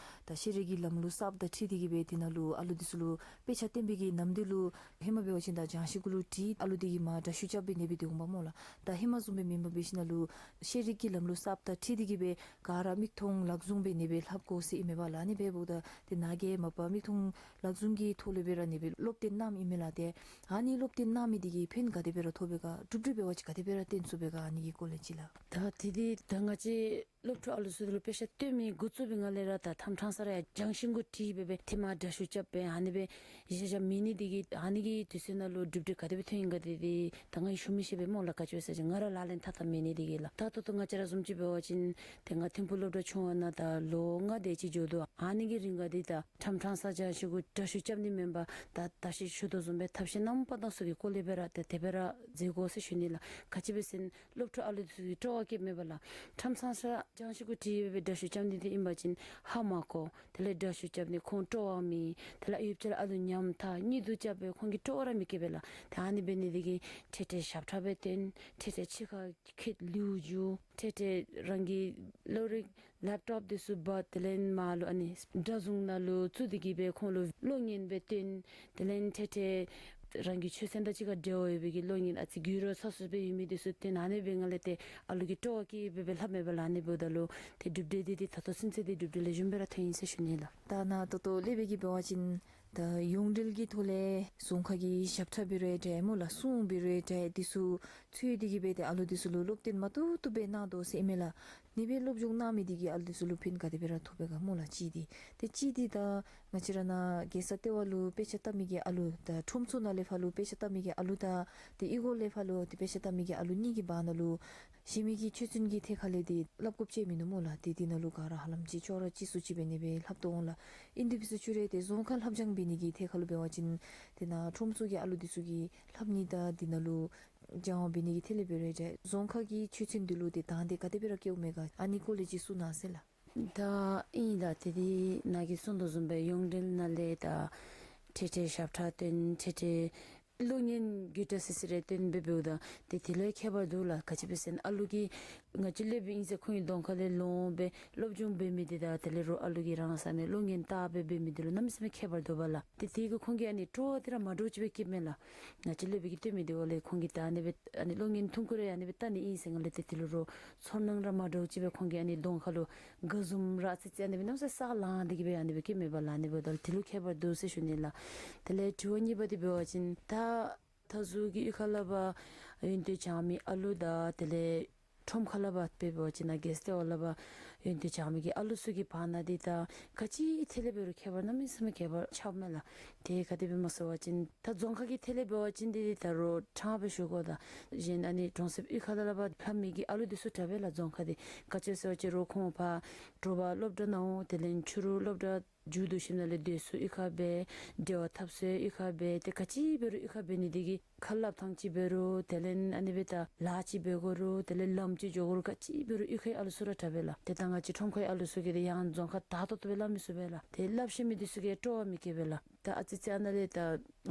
ད་ཤེས་རིག་གི་ལམ་ལུགས་གསརཔ་དང་འཁྲིལ་ཏེ་གི་སྦེ་དེ་ནང་ལུ་ཨ་ལུ་འདི་ཚུ་ལུ་དཔེ་ཆ་སྟོན་པའི་གི་ནམ་དུས་ལུ་ཧེ་མ་འབད་བ་ཅིན་ད་སྦྱང་ཤེས་གུ་ལུ་བྲིས་ཨ་ལུ་འདི་གིས་མར་འདྲ་བཤུས་རྐྱབ་སྦེ་ཨ་ནི་སྦེ་སྡོད་འོང་པ་སྨོ་ལགས། ད་ཧེ་མ་བཟུམ་སྦེ་མེན་པར་འབད་ཞིནམ་ལས་ཤེས་རིག་གི་ལམ་ལུགས་གསརཔ་དང་འཁྲིལ་ཏེ་གི་སྦེ་ག་ར་མིག་མཐོང་ལག་བཟུང་སྦེ་ཨ་ནི་སྦེ་ལྷབ་དགོ་ཟེར་ཨིན་མས་པ་ལགས། ཨ་ནི་སྦེ་འབདཝ་ད་ཏེ་ནཱ་གིས་མ་པ་མིག་མཐོང་ལག་བཟུང་གི་ཐོག་ལས་སྦེ་ར་ཨ་ནི་སྦེ་སློབ་སྟོན་གནངམ་ཨིན་མས་ལགས། ཏེ་ཨ་ནི་སློབ་སྟོན་གནང་མི་འདི་གིས་ཕན་ག་དེ་སྦེ་ར་ཐོགས་པས་ག། གྲུབ་འབྲས་འབད་བ་ཅིན་ག་དེ་སྦེ་ར་སྟོན་ཚུགས་པས་ག། ཨ་ནི་གི་སྐོར་ལས་ཅིག་ལགས། ད་དེ་འདི་ད་ང་བཅས་སློབ་ཕྲུག་ཨ་ལུ་ཚུ་ལུ་དཔེ་ཆ་སྟོན་མི་འགོ་བཙུགས་པའི་སྒང་ལས་ར་ད་དམ་ཕྲང་ས་ར་ཡང་སྦྱང་ཤེས་གུ་བྲིས་སྦེ་སྦེ་ཏེ་མར་འདྲ་བཤུས་རྐྱབ་སྦེ་ཨ་ནི་སྦེ་བཞག་བཞགཔ་མེད་ནི་འདི་གིས་ཨ་ནི་གི་དུས་ཚོད་ནང་ལུ་གྲུབ་འབྲས་ག་དེ་སྦེ་ཐོན་ཡི་ག་འདི་འདི་ད་ང་གིས་ཞུ་མི་ཤེས་པས་སྨོ་ལགས། ག་ཅི་སྦེ་ཟེར་བ་ཅིན་ང་ར་ལག་ལེན་འཐབ་འཐབ་མེད་ནི་འདི་གིས་ལགས། ད་ད་ལྟོ་ང་བཅས་ར་བཟུམ་ཅིག་འབད་བ་ཅིན་ཏེ་ང་ཐིམ་ཕུག་སློབ་གྲྭ་ཆུང་བ་ནང་ད་ལོ་ལྔ་དེ་ཅིག་འགྱོ་དོ། ཨ་ནི་གི་རིང་ག་འདི་ད་དམ་ཕྲང་ས་སྦྱང་ཤེས་གུ་འདྲ་བཤུས་རྐྱབ་ནི་མེན་པར་ད་ད་ཅི་ཞུ་དོ་བཟུམ་སྦེ་ཐབས་ཤེས་རྣམ་པ་སྣ་ཚོགས་ཀྱི་སྐོར་ལས་སྦེ་ར་ཏེ་དེ་སྦེ་ར་མཛད་དགོ་ཟེར་ཞུ་ནི་ལགས། ག་ཅི་སྦེ་ཟེར་ན་སློབ་ཕྲུག་ཨ་ལུ་འདི་ཚུ་གིས་སྤྲོ་བ་བསྐྱེདཔ་མས་པ་ལགས། དམ་ཕྲང་ས་སྦྱང་ཤེས་གུ་བྲིས་སྦེ་སྦེ་འདྲ་བཤུས་རྐྱབ་ནི་འདི་ཨིན་པ་ཅིན་ཧ་མ་གོ། དེ་ལས་འདྲ་བཤུས་རྐྱབ་ནི་ཁོང་སྤྲོ་བ་མེད། དེ་ལས་ཡུདཔ་ཅིག་ར་ཨ་ལུ་ཉམས་ཐག་གཉིད་དུ་རྐྱབ་སྦེ་ཁོང་གིས་སྤྲོ་བ་ར་མི་བསྐྱེད་པས་ལགས། ཏེ་ཨ་ནི་འབད་ནི་འདི་གིས་ཁྲེ་ཁྲེ་ཞབས་ཁྲ་སྦེ་སྟོན། ཁྲེ་ཁྲེ་ཕྱི་ཁར་ཁྱེད་ལེའུ་བསྒྱུར། ཁྲེ་ཁྲེ་རང་གི་གློག་རིག་ལེབ་ཊོབ་འདི་ཚུ་འབག། དེ་ལས་མར་ལུ་ཨ་ནི་སྒྲ་བཟུང་ནང་ལུ་བཙུགས་ཏེ་གི་སྦེ་ཁོང་ལུ་གློག་བརྙན་སྦེ་སྟོན། དེ་ལས་ཁྲེ་ཁྲེ་རང་གི་ཆོས་ཚན་དང་གཅིག་ཁར་འབྲེལ་བ་ཡོད་པའི་གི་གློག་བརྙན་ཨ་ཙི་གུ་རོ་ཚ་སུ་སྦེ་ཡོད་མི་འདི་ཚུ་སྟོན། ཨ་ནི་འབད་བའི་སྒང་ལས་ཏེ་ཨ་ལུ་གིས་སྤྲོ་བ་བསྐྱེད་སྦེ་སྦེ་ལྷབ་མས་པ་ལགས། ཨ་ནི་འབདཝ་ད་ལུ་ཏེ་གྲུབ་འབྲས་འདི་འདི་ད་ལྟོ་ཚུན་ཚོད་འདི་གྲུབ་འབྲས་ལེགས་ཤོམ་སྦེ་ར་ཐོན་ཡི་ཟེར་ཞུ་ནི་ལགས། ད་ནཱ་ད་ལྟོ་སློབ་དཔོན་གྱིས་འབད་བ་ཅིན་ད་ཡོངས་འབྲེལ་གྱི་ཐོག་ལས་རྫོང་ཁ་གི་ཞབས་ཁྲ་འབད་རུང་འདྲ་སྨོ་ལགས། སྲུང་འབད་རུང་འདྲ་འདི་ཚུ་འཚོལ་ཏེ་གི་སྦེ་ཏེ་ཨ་ལུ་འདི་ཚུ་ལུ་སློབ་སྟོན་མ་བཏུབ་བཏུབ་སྦེ་གནང་དོ་ཟེར་ཨིན་མས་ལགས། ཨ་ནི་སྦེ་སློབ་སྦྱོང་གནང་མི་འདི་གིས་ཨ་ལུ་འདི་ཚུ་ལུ་ཕན་ག་དེ་སྦེ་ར་ཐོགས་པས་ག་སྨོ་ལགས། གཅིག་འདི། ཏེ་གཅིག་འདི་ད་ང་བཅས་ར་ནཱ་རྒྱལ་ས་ལྟེ་བ་ལུ་དཔེ་ཆ་ལྟ་མི་གི་ཨ་ལུ་དང་ཁྲོམ་ཚོགས་ནང་ལས་ཕར་ལུ་དཔེ་ཆ་ལྟ་མི་གི་ཨ་ལུ་དང་ཏེ་ཨི་གོ་ལས་ཕར་ལུ་ཏེ་དཔེ་ཆ་ལྟ་མི་གི་ཨ་ལུ་གཉིས་ཀྱི་བར་ན་ལུ་གཞན་མི་གི་ཆོས་ཚན་གྱི་ཐད་ཁར་ལས་འདི་སླབ་དགོཔ་ཅིག་མིན་ནུག་སྨོ་ལགས། ཏེ་འདི་ནང་ལུ་ག་ར་ཧ་ལམ་ཅིག་ཅོག་ར་གཅིག་སུ་ཅིག་འབད་ནི་སྦེ་ལྷབ་དོ་འོང་ལགས། ཨིན་དེ་འབད་ས་ཅིག་ར་ཏེ་རྫོང་ཁ་ལྷབ་སྦྱང་འབད་ནི་གི་ཐད་ཁར་ལུ་འབད་བ་ཅིན་ཏེ་ནཱ་ཁྲོམ་ཚོགས་ཀྱི་ཨ་ལུ་འདི་ཚུ་གིས་ལྷབ་ནི་དང་འདི་ནང་ལུ་སྦྱང་བ་འབད་ནི་གི་ཐད་ལས་འབད་རུང་འདྲ་རྫོང་ཁ་གི་ཆོས་ཚན་འདི་ལུ་ཏེ་དང་འདོད་ག་དེ་སྦེ་ར་བསྐྱེདཔ་མས་ག། ཨ་ནི་སྐོར་ལས་ཅིག་གསུང་གནང་ཟེར་ལགས། ད་ཨིན་ལགས། ཏེ་འདི་ནཱ་གིས་གསུངས་དོ་བཟུམ་སྦེ་ཡོངས་འབྲེལ་ནང་ལས་ད་ཁྲེ་ཁྲེ་ཞབས་ཁྲ་སྟོན། ཁྲེ་ཁྲེ་གློག་བརྙན་རྒྱུ་འབྲས་ཟེར་ཟེར་རེ་སྟོན་སྦེ་འབདཝ་ད་ཏེ་དེ་ལུ་ཁྱད་པར་འདུག་ལགས། ག་ཅི་སྦེ་ཟེར་ན་ཨ་ལུ་གིས་ང་བཅས་སློབ་དཔོན་ཨིན་ཟེར་ཁོང་གི་གདོང་ཁ་ལས་ལོང་སྦེ་སློབ་སྦྱོང་འབད་མི་འདི་དང་དེ་ལས་རོགས་ཨ་ལུ་གིས་རང་ས་ནས་གློག་བརྙན་བལྟ་སྦེ་འབད་མི་འདི་ལུ་གནམ་མེད་ས་མེད་ཁྱད་པར་འདུག་པ་ལགས། ཏེ་དེ་གིས་ཁོང་གིས་ཨ་ནི་སྤྲོ་བ་འདི་ར་མ་འདྲཝ་ཅིག་སྦེ་བསྐྱེདཔ་མས་ལགས། ང་བཅས་སློབ་དཔོན་གྱིས་སྟོན་མི་འདི་འོག་ལས་ཁོང་གིས་ད་ཨ་ནི་སྦེ་ཨ་ནི་གློག་བརྙན་ཐུང་ཀུ་རེ་ཨ་ནི་སྦེ་བལྟ་ནི་ཨིན་ཟེར་སྒང་ལས་ཏེ་དེ་ལུ་རོགས་ཚོར་སྣང་ར་མ་འདྲཝ་ཅིག་སྦེ་ཁོང་གིས་ཨ་ནི་གདོང་ཁ་ལུ་དགའ་འཛུམ་ར་ཨ་ཙི་ཙི་ཨ་ནི་སྦེ་གནམ་མེད་ས་མེད་ལང་སྟེ་གི་སྦེ་ཨ་ནི་སྦེ་བསྐྱེདཔ་མས་པ་ལགས། ཨ་ནི་འབདཝ་ད་དེ་ལུ་ཁྱད་པར་འདུག་ཟེར་ཞུ་ནི་ལགས། དེ་ལས་དྲི་བ་གཉིས་པ་འདི་འབད་བ་ཅིན་ད་ད་གཟུགས་ཀྱི་གཡུས་ཁ་ལས་ཕར་ཡོན་ཏན་སྦྱང་མི་ཨ་ལུ་དང་དེ་ལས་ ཁྲོམ་ཁ་ལས་ཕར་འབད་བ་ཅིན་ནཱ་གེསཊ་ལས་ཕར་ལས་ཕར་ཡོན་ཏན་སྦྱང་མི་གི་ཨ་ལུ་ཚུ་གི་བར་ན་འདི་ད་ག་ཅི་ཐད་ལས་འབད་རུང་ཁྱད་པར་གནམ་མེད་ས་མེད་ཁྱད་པར་ཆགསཔ་མས་ལགས། དེ་ག་དེ་སྦེ་སྨོ་ཟེར་བ་ཅིན་ད་རྫོང་ཁ་གི་ཐད་ལས་འབད་བ་ཅིན་འདི་ད་རུང་དྲང་སྦེ་ཞུ་དགོ། ད་གཞན་ཨ་ནི་གྲོང་གསེབ་གཡུས་ཁ་ལས་ཕར་ལྷབ་མི་གི་ཨ་ལུ་འདི་ཚུ་དྲག་པས་ལགས། རྫོང་ཁ་འདི་ག་ཅི་ཟེར་བ་ཅིན་རོགས་ཁོང་ཕར་དྲོ་པ་སློབ་གྲྭ་ནང་འོང་། དེ་ལས་ཕྱི་རུ་སློབ་གྲྭ་མཇུག་བསྡུ་ཞིནམ་ལས་སྡོད་ས་གཡུས་ཁར་འབད། འབྲེལ་བ་འཐབ་ས་གཡུས་ཁར་འབད། ཏེ་ག་ཅི་འབད་རུང་གཡུས་ཁར་འབད་ནི་འདི་གིས་ཁ་སླབ་ཐངས་ཅིག་འབད་རུང་དེ་ལས་ཨ་ནི་སྦེ་ད་ལཱ་ཅིག་འབད་དགོ་རུང་དེ་ལས་ལམ་ཅིག་འགྱོ་དགོ་རུང་ག་ཅི་འབད་རུང་གཡུས་ཁའི་ཨ་ལུ་ཚུ་ར་དྲག་པས་ལགས། ཏེ་ད་ང་བཅས་ཁྲོམ་ཁའི་ཨ་ལུ་ཚུ་གིས་ཏེ་ཡང་རྫོང་ཁ་དྭངས་ཏོག་ཏོ་སྦེ་ལྷབ་མི་ཚུགས་པས་ལགས། ཏེ་ལྷབ་ཤེས་མི་འདི་ཚུ་གིས་སྤྲོ་བ་མི་སྐྱེ་བས་ལགས། ད་ཨ་ཙི་ཙི་ཨ་ནཱ་ལས་ད་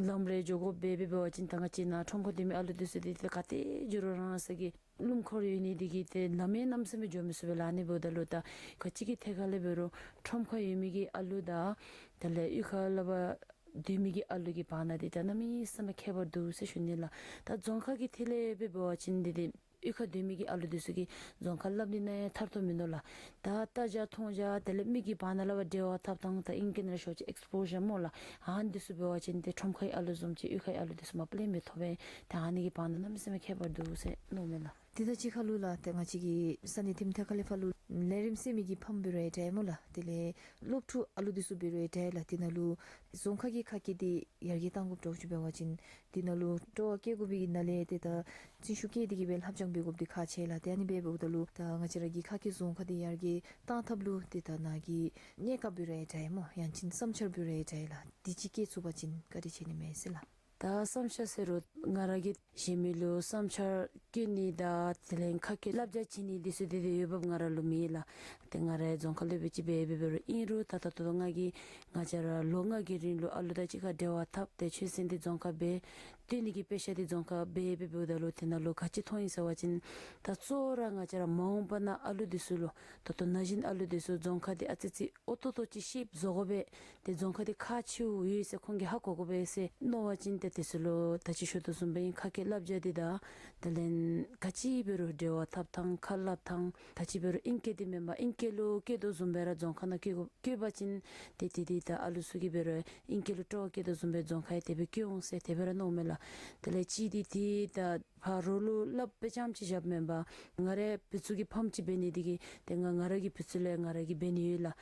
ལམ་རེ་འགྱོ་དགོ་པས་འབད་བ་ཅིན་ད་ང་བཅས་ནཱ་ཁྲོམ་ཁར་སྡོད་མི་ཨ་ལུ་འདི་ཚུ་འདི་ཏེ་ག་ཏེ་འགྱོ་རུང་རང་སོ་གི་སྣུམ་འཁོར་ཡོད་ནི་འདི་གིས་ཏེ་ལམ་ཡང་གནམ་མེད་ས་མེད་འགྱོ་མི་ཚུགས་པས་ལགས། ཨ་ནི་འབདཝ་ད་ལུ་ད་ག་ཅི་གི་ཐད་ཁ་ལས་འབད་རུང་ཁྲོམ་ཁར་ཡོད་མི་གི་ཨ་ལུ་དང་དེ་ལས་གཡུས་ཁ་ལས་ཕར་སྡོད་མི་གི་ཨ་ལུ་གི་བར་ན་འདི་ད་གནམ་མེད་ས་མེད་ཁྱད་པར་འདུག་ཟེར་ཞུ་ནི་ལགས། ད་རྫོང་ཁ་གི་ཐད་ལས་འབད་བ་ཅིན་འདི་ཏེ་གཡུས་ཁར་སྡོད་མི་གི་ཨ་ལུ་འདི་ཚུ་གིས་རྫོང་ཁར་ལྷབ་ནི་ནང་ཡང་ཐར་ཐོབ་མིན་འདུག་ལགས། ད་ལྟ་རྒྱ་མཐོང་རྒྱ་དེ་ལས་མི་གི་བར་ན་ལས་ཕར་འབྲེལ་བ་འཐབ་ཐངས་ད་ཨིང་སྐད་ནང་ལས་ཞུ་བ་ཅིན་ཨེགསི་པོ་ཞར་སྨོ་ལགས། ཨ་ནི་འདི་ཚུ་འབད་བ་ཅིན་ཏེ་ཁྲོམ་ཁའི་ཨ་ལུ་བཟུམ་ཅིག་གཡུས་ཁའི་ཨ་ལུ་འདི་ཚུ་མ་པ་ལས་མི་ཐོབ་པས། ཏེ་ཨ་ནི་གི་བར་ན་གནམ་མེད་ས་མེད་ཁྱད་པར་འདུག་ཟེར་མནོཝ་མས་ལགས། དེ་དང་གཅིག་ཁར་ལུ་ལགས་ཏེ་ང་བཅས་ཀྱི་ས་གནས་ཐིམ་ཐེ་ཁ་ལས་ཕར་ལུ་ལས་རིམ་གསན་མི་གི་ཕམ་འབད་རུང་ཡང་འདྲ་སྨོ་ལགས། དེ་ལས་སློབ་ཕྲུག་ཨ་ལུ་འདི་ཚུ་འབད་རུང་ཡང་འདྲ་ལགས། དེ་ནང་ལུ་རྫོང་ཁ་གི་ཁ་སྐད་འདི་ཡར་རྒྱས་གཏང་དགོཔ་འདྲཝ་ཅིག་འབད་བ་ཅིན་དེ་ནང་ལུ་སྤྲོ་བ་བསྐྱེད་དགོ་པའི་ནང་ལས་ཏེ་ད་རྩིས་ཤོག་བཀལ་ཏེ་གིས་སྦེ་ལྷབ་སྦྱང་འབད་དགོཔ་འདི་ཁག་ཆེ་ལགས། ཏེ་ཨ་ནི་འབདཝ་ད་ལུ་ད་ང་བཅས་ར་གི་ཁ་སྐད་རྫོང་ཁ་འདི་ཡར་རྒྱས་གཏང་ཐབས་ལུ་ཏེ་ད་ནཱ་གི་གནས་སྐབས་འབད་རུང་ཡང་འདྲ་སྨོ། ཡང་ཅིན་བསམ་འཆར་འབད་རུང་ཡང་འདྲ་ལགས། འདི་ཅིག་བཀལ་ཚུགས་པ་ཅིན་བཀའ་དྲིན་ཆེ་ནི་མས་ཟེར་ལགས། ད་བསམ་འཆར་ཟེར་རུང་ང་ར་གིས་གཞན་མི་ལུ་བསམ་འཆར་བཀོད་ནི་དང་དེ་ལས་ཁ་སྐད་བསླབ་བྱ་བྱིན་ནི་འདི་ཚུ་ཏེ་ཏེ་འོས་འབབ་ང་ར་ལུ་མེད་ལགས། ཏེ་ང་ར་རྫོང་ཁ་ལས་སྦེ་ཅིག་འབད་འབད་འབད་རུང་ཨིན་རུང་ད་ད་ལྟོ་ང་གིས་ང་བཅས་ར་ལོ་ལྔ་གི་རིང་ལུ་ཨ་ལུ་དང་གཅིག་ཁར་འབྲེལ་བ་འཐབ་སྟེ་ཆོས་ཚན་འདི་རྫོང་ཁར་འབད་སྟོན་ནི་གི་དཔེ་ཆ་འདི་རྫོང་ཁར་འབད་འབད་འབདཝ་ད་ལུ་དེ་ནང་ལུ་ག་ཅི་མཐོང་ཡི་ཟེར་བ་ཅིན་ད་གཙོ་བོ་ར་ང་བཅས་ར་མ་འོངས་པ་ནང་ཨ་ལུ་འདི་ཚུ་ལུ་ད་ལྟོ་ན་གཞོན་ཨ་ལུ་འདི་ཚུ་རྫོང་ཁ་འདི་ཨ་ཙི་ཙི་ཨོ་ཏོ་ཏོ་ཅིག་ཤེསཔ་བཟོ་དགོ་པས། ཏེ་རྫོང་ཁ་འདི་ཁག་ཆེཝ་ཡོད་ཟེར་ཁོང་གིས་ཧ་གོ་དགོ་པས་ཟེར་མནོ་བ་ཅིན་ཏེ་དེ་ཚུ་ལུ་ད་ཅི་ཞུ་དོ་བཟུམ་སྦེ་ཨིན། ཁ་སྐད་བསླབ་བྱ་འདི་དང་དེ་ལས་ག་ཅི་འབད་རུང་འབྲེལ་བ་འཐབ་ཐངས་ཁ་སླབ་ཐངས་ད་ཅི་འབད་རུང་ཨིང་སྐད་འདི་མེན་པར་ཨིང་སྐད་ལུ་བཀོད་དོ་བཟུམ་སྦེ་ར་རྫོང་ཁ་ནང་བཀོད་དགོ། བཀོད་པ་ཅིན་ཏེ་ཏེ་ཏེ་ད་ཨ་ལུ་ཚུ་གིས་འབད་རུང་ཨིང་སྐད་ལུ་སྤྲོ་བ་བསྐྱེད་དོ་བཟུམ་སྦེ་རྫོང་ཁ་ཡང་དེ་སྦེ་བཀོད་འོང་ཟེར་དེ་སྦེ་ར་མནོཝ་མས་ལགས། དེ་ལས་གཅིག་འདི་ཏེ་ད་ཕར་རོགས་ལུ་སླབ་སྦེ་རྐྱངམ་ཅིག་བཞགཔ་མེན་པར་ང་རའི་བུ་ཚུ་གི་ཕམ་ཅིག་འབད་ནི་འདི་གིས་ཏེ་ང་ང་ར་གི་བུ་ཚུ་ལུ་ཡང་ང་ར་གིས་འབད་ནི་ཡོད་ལགས།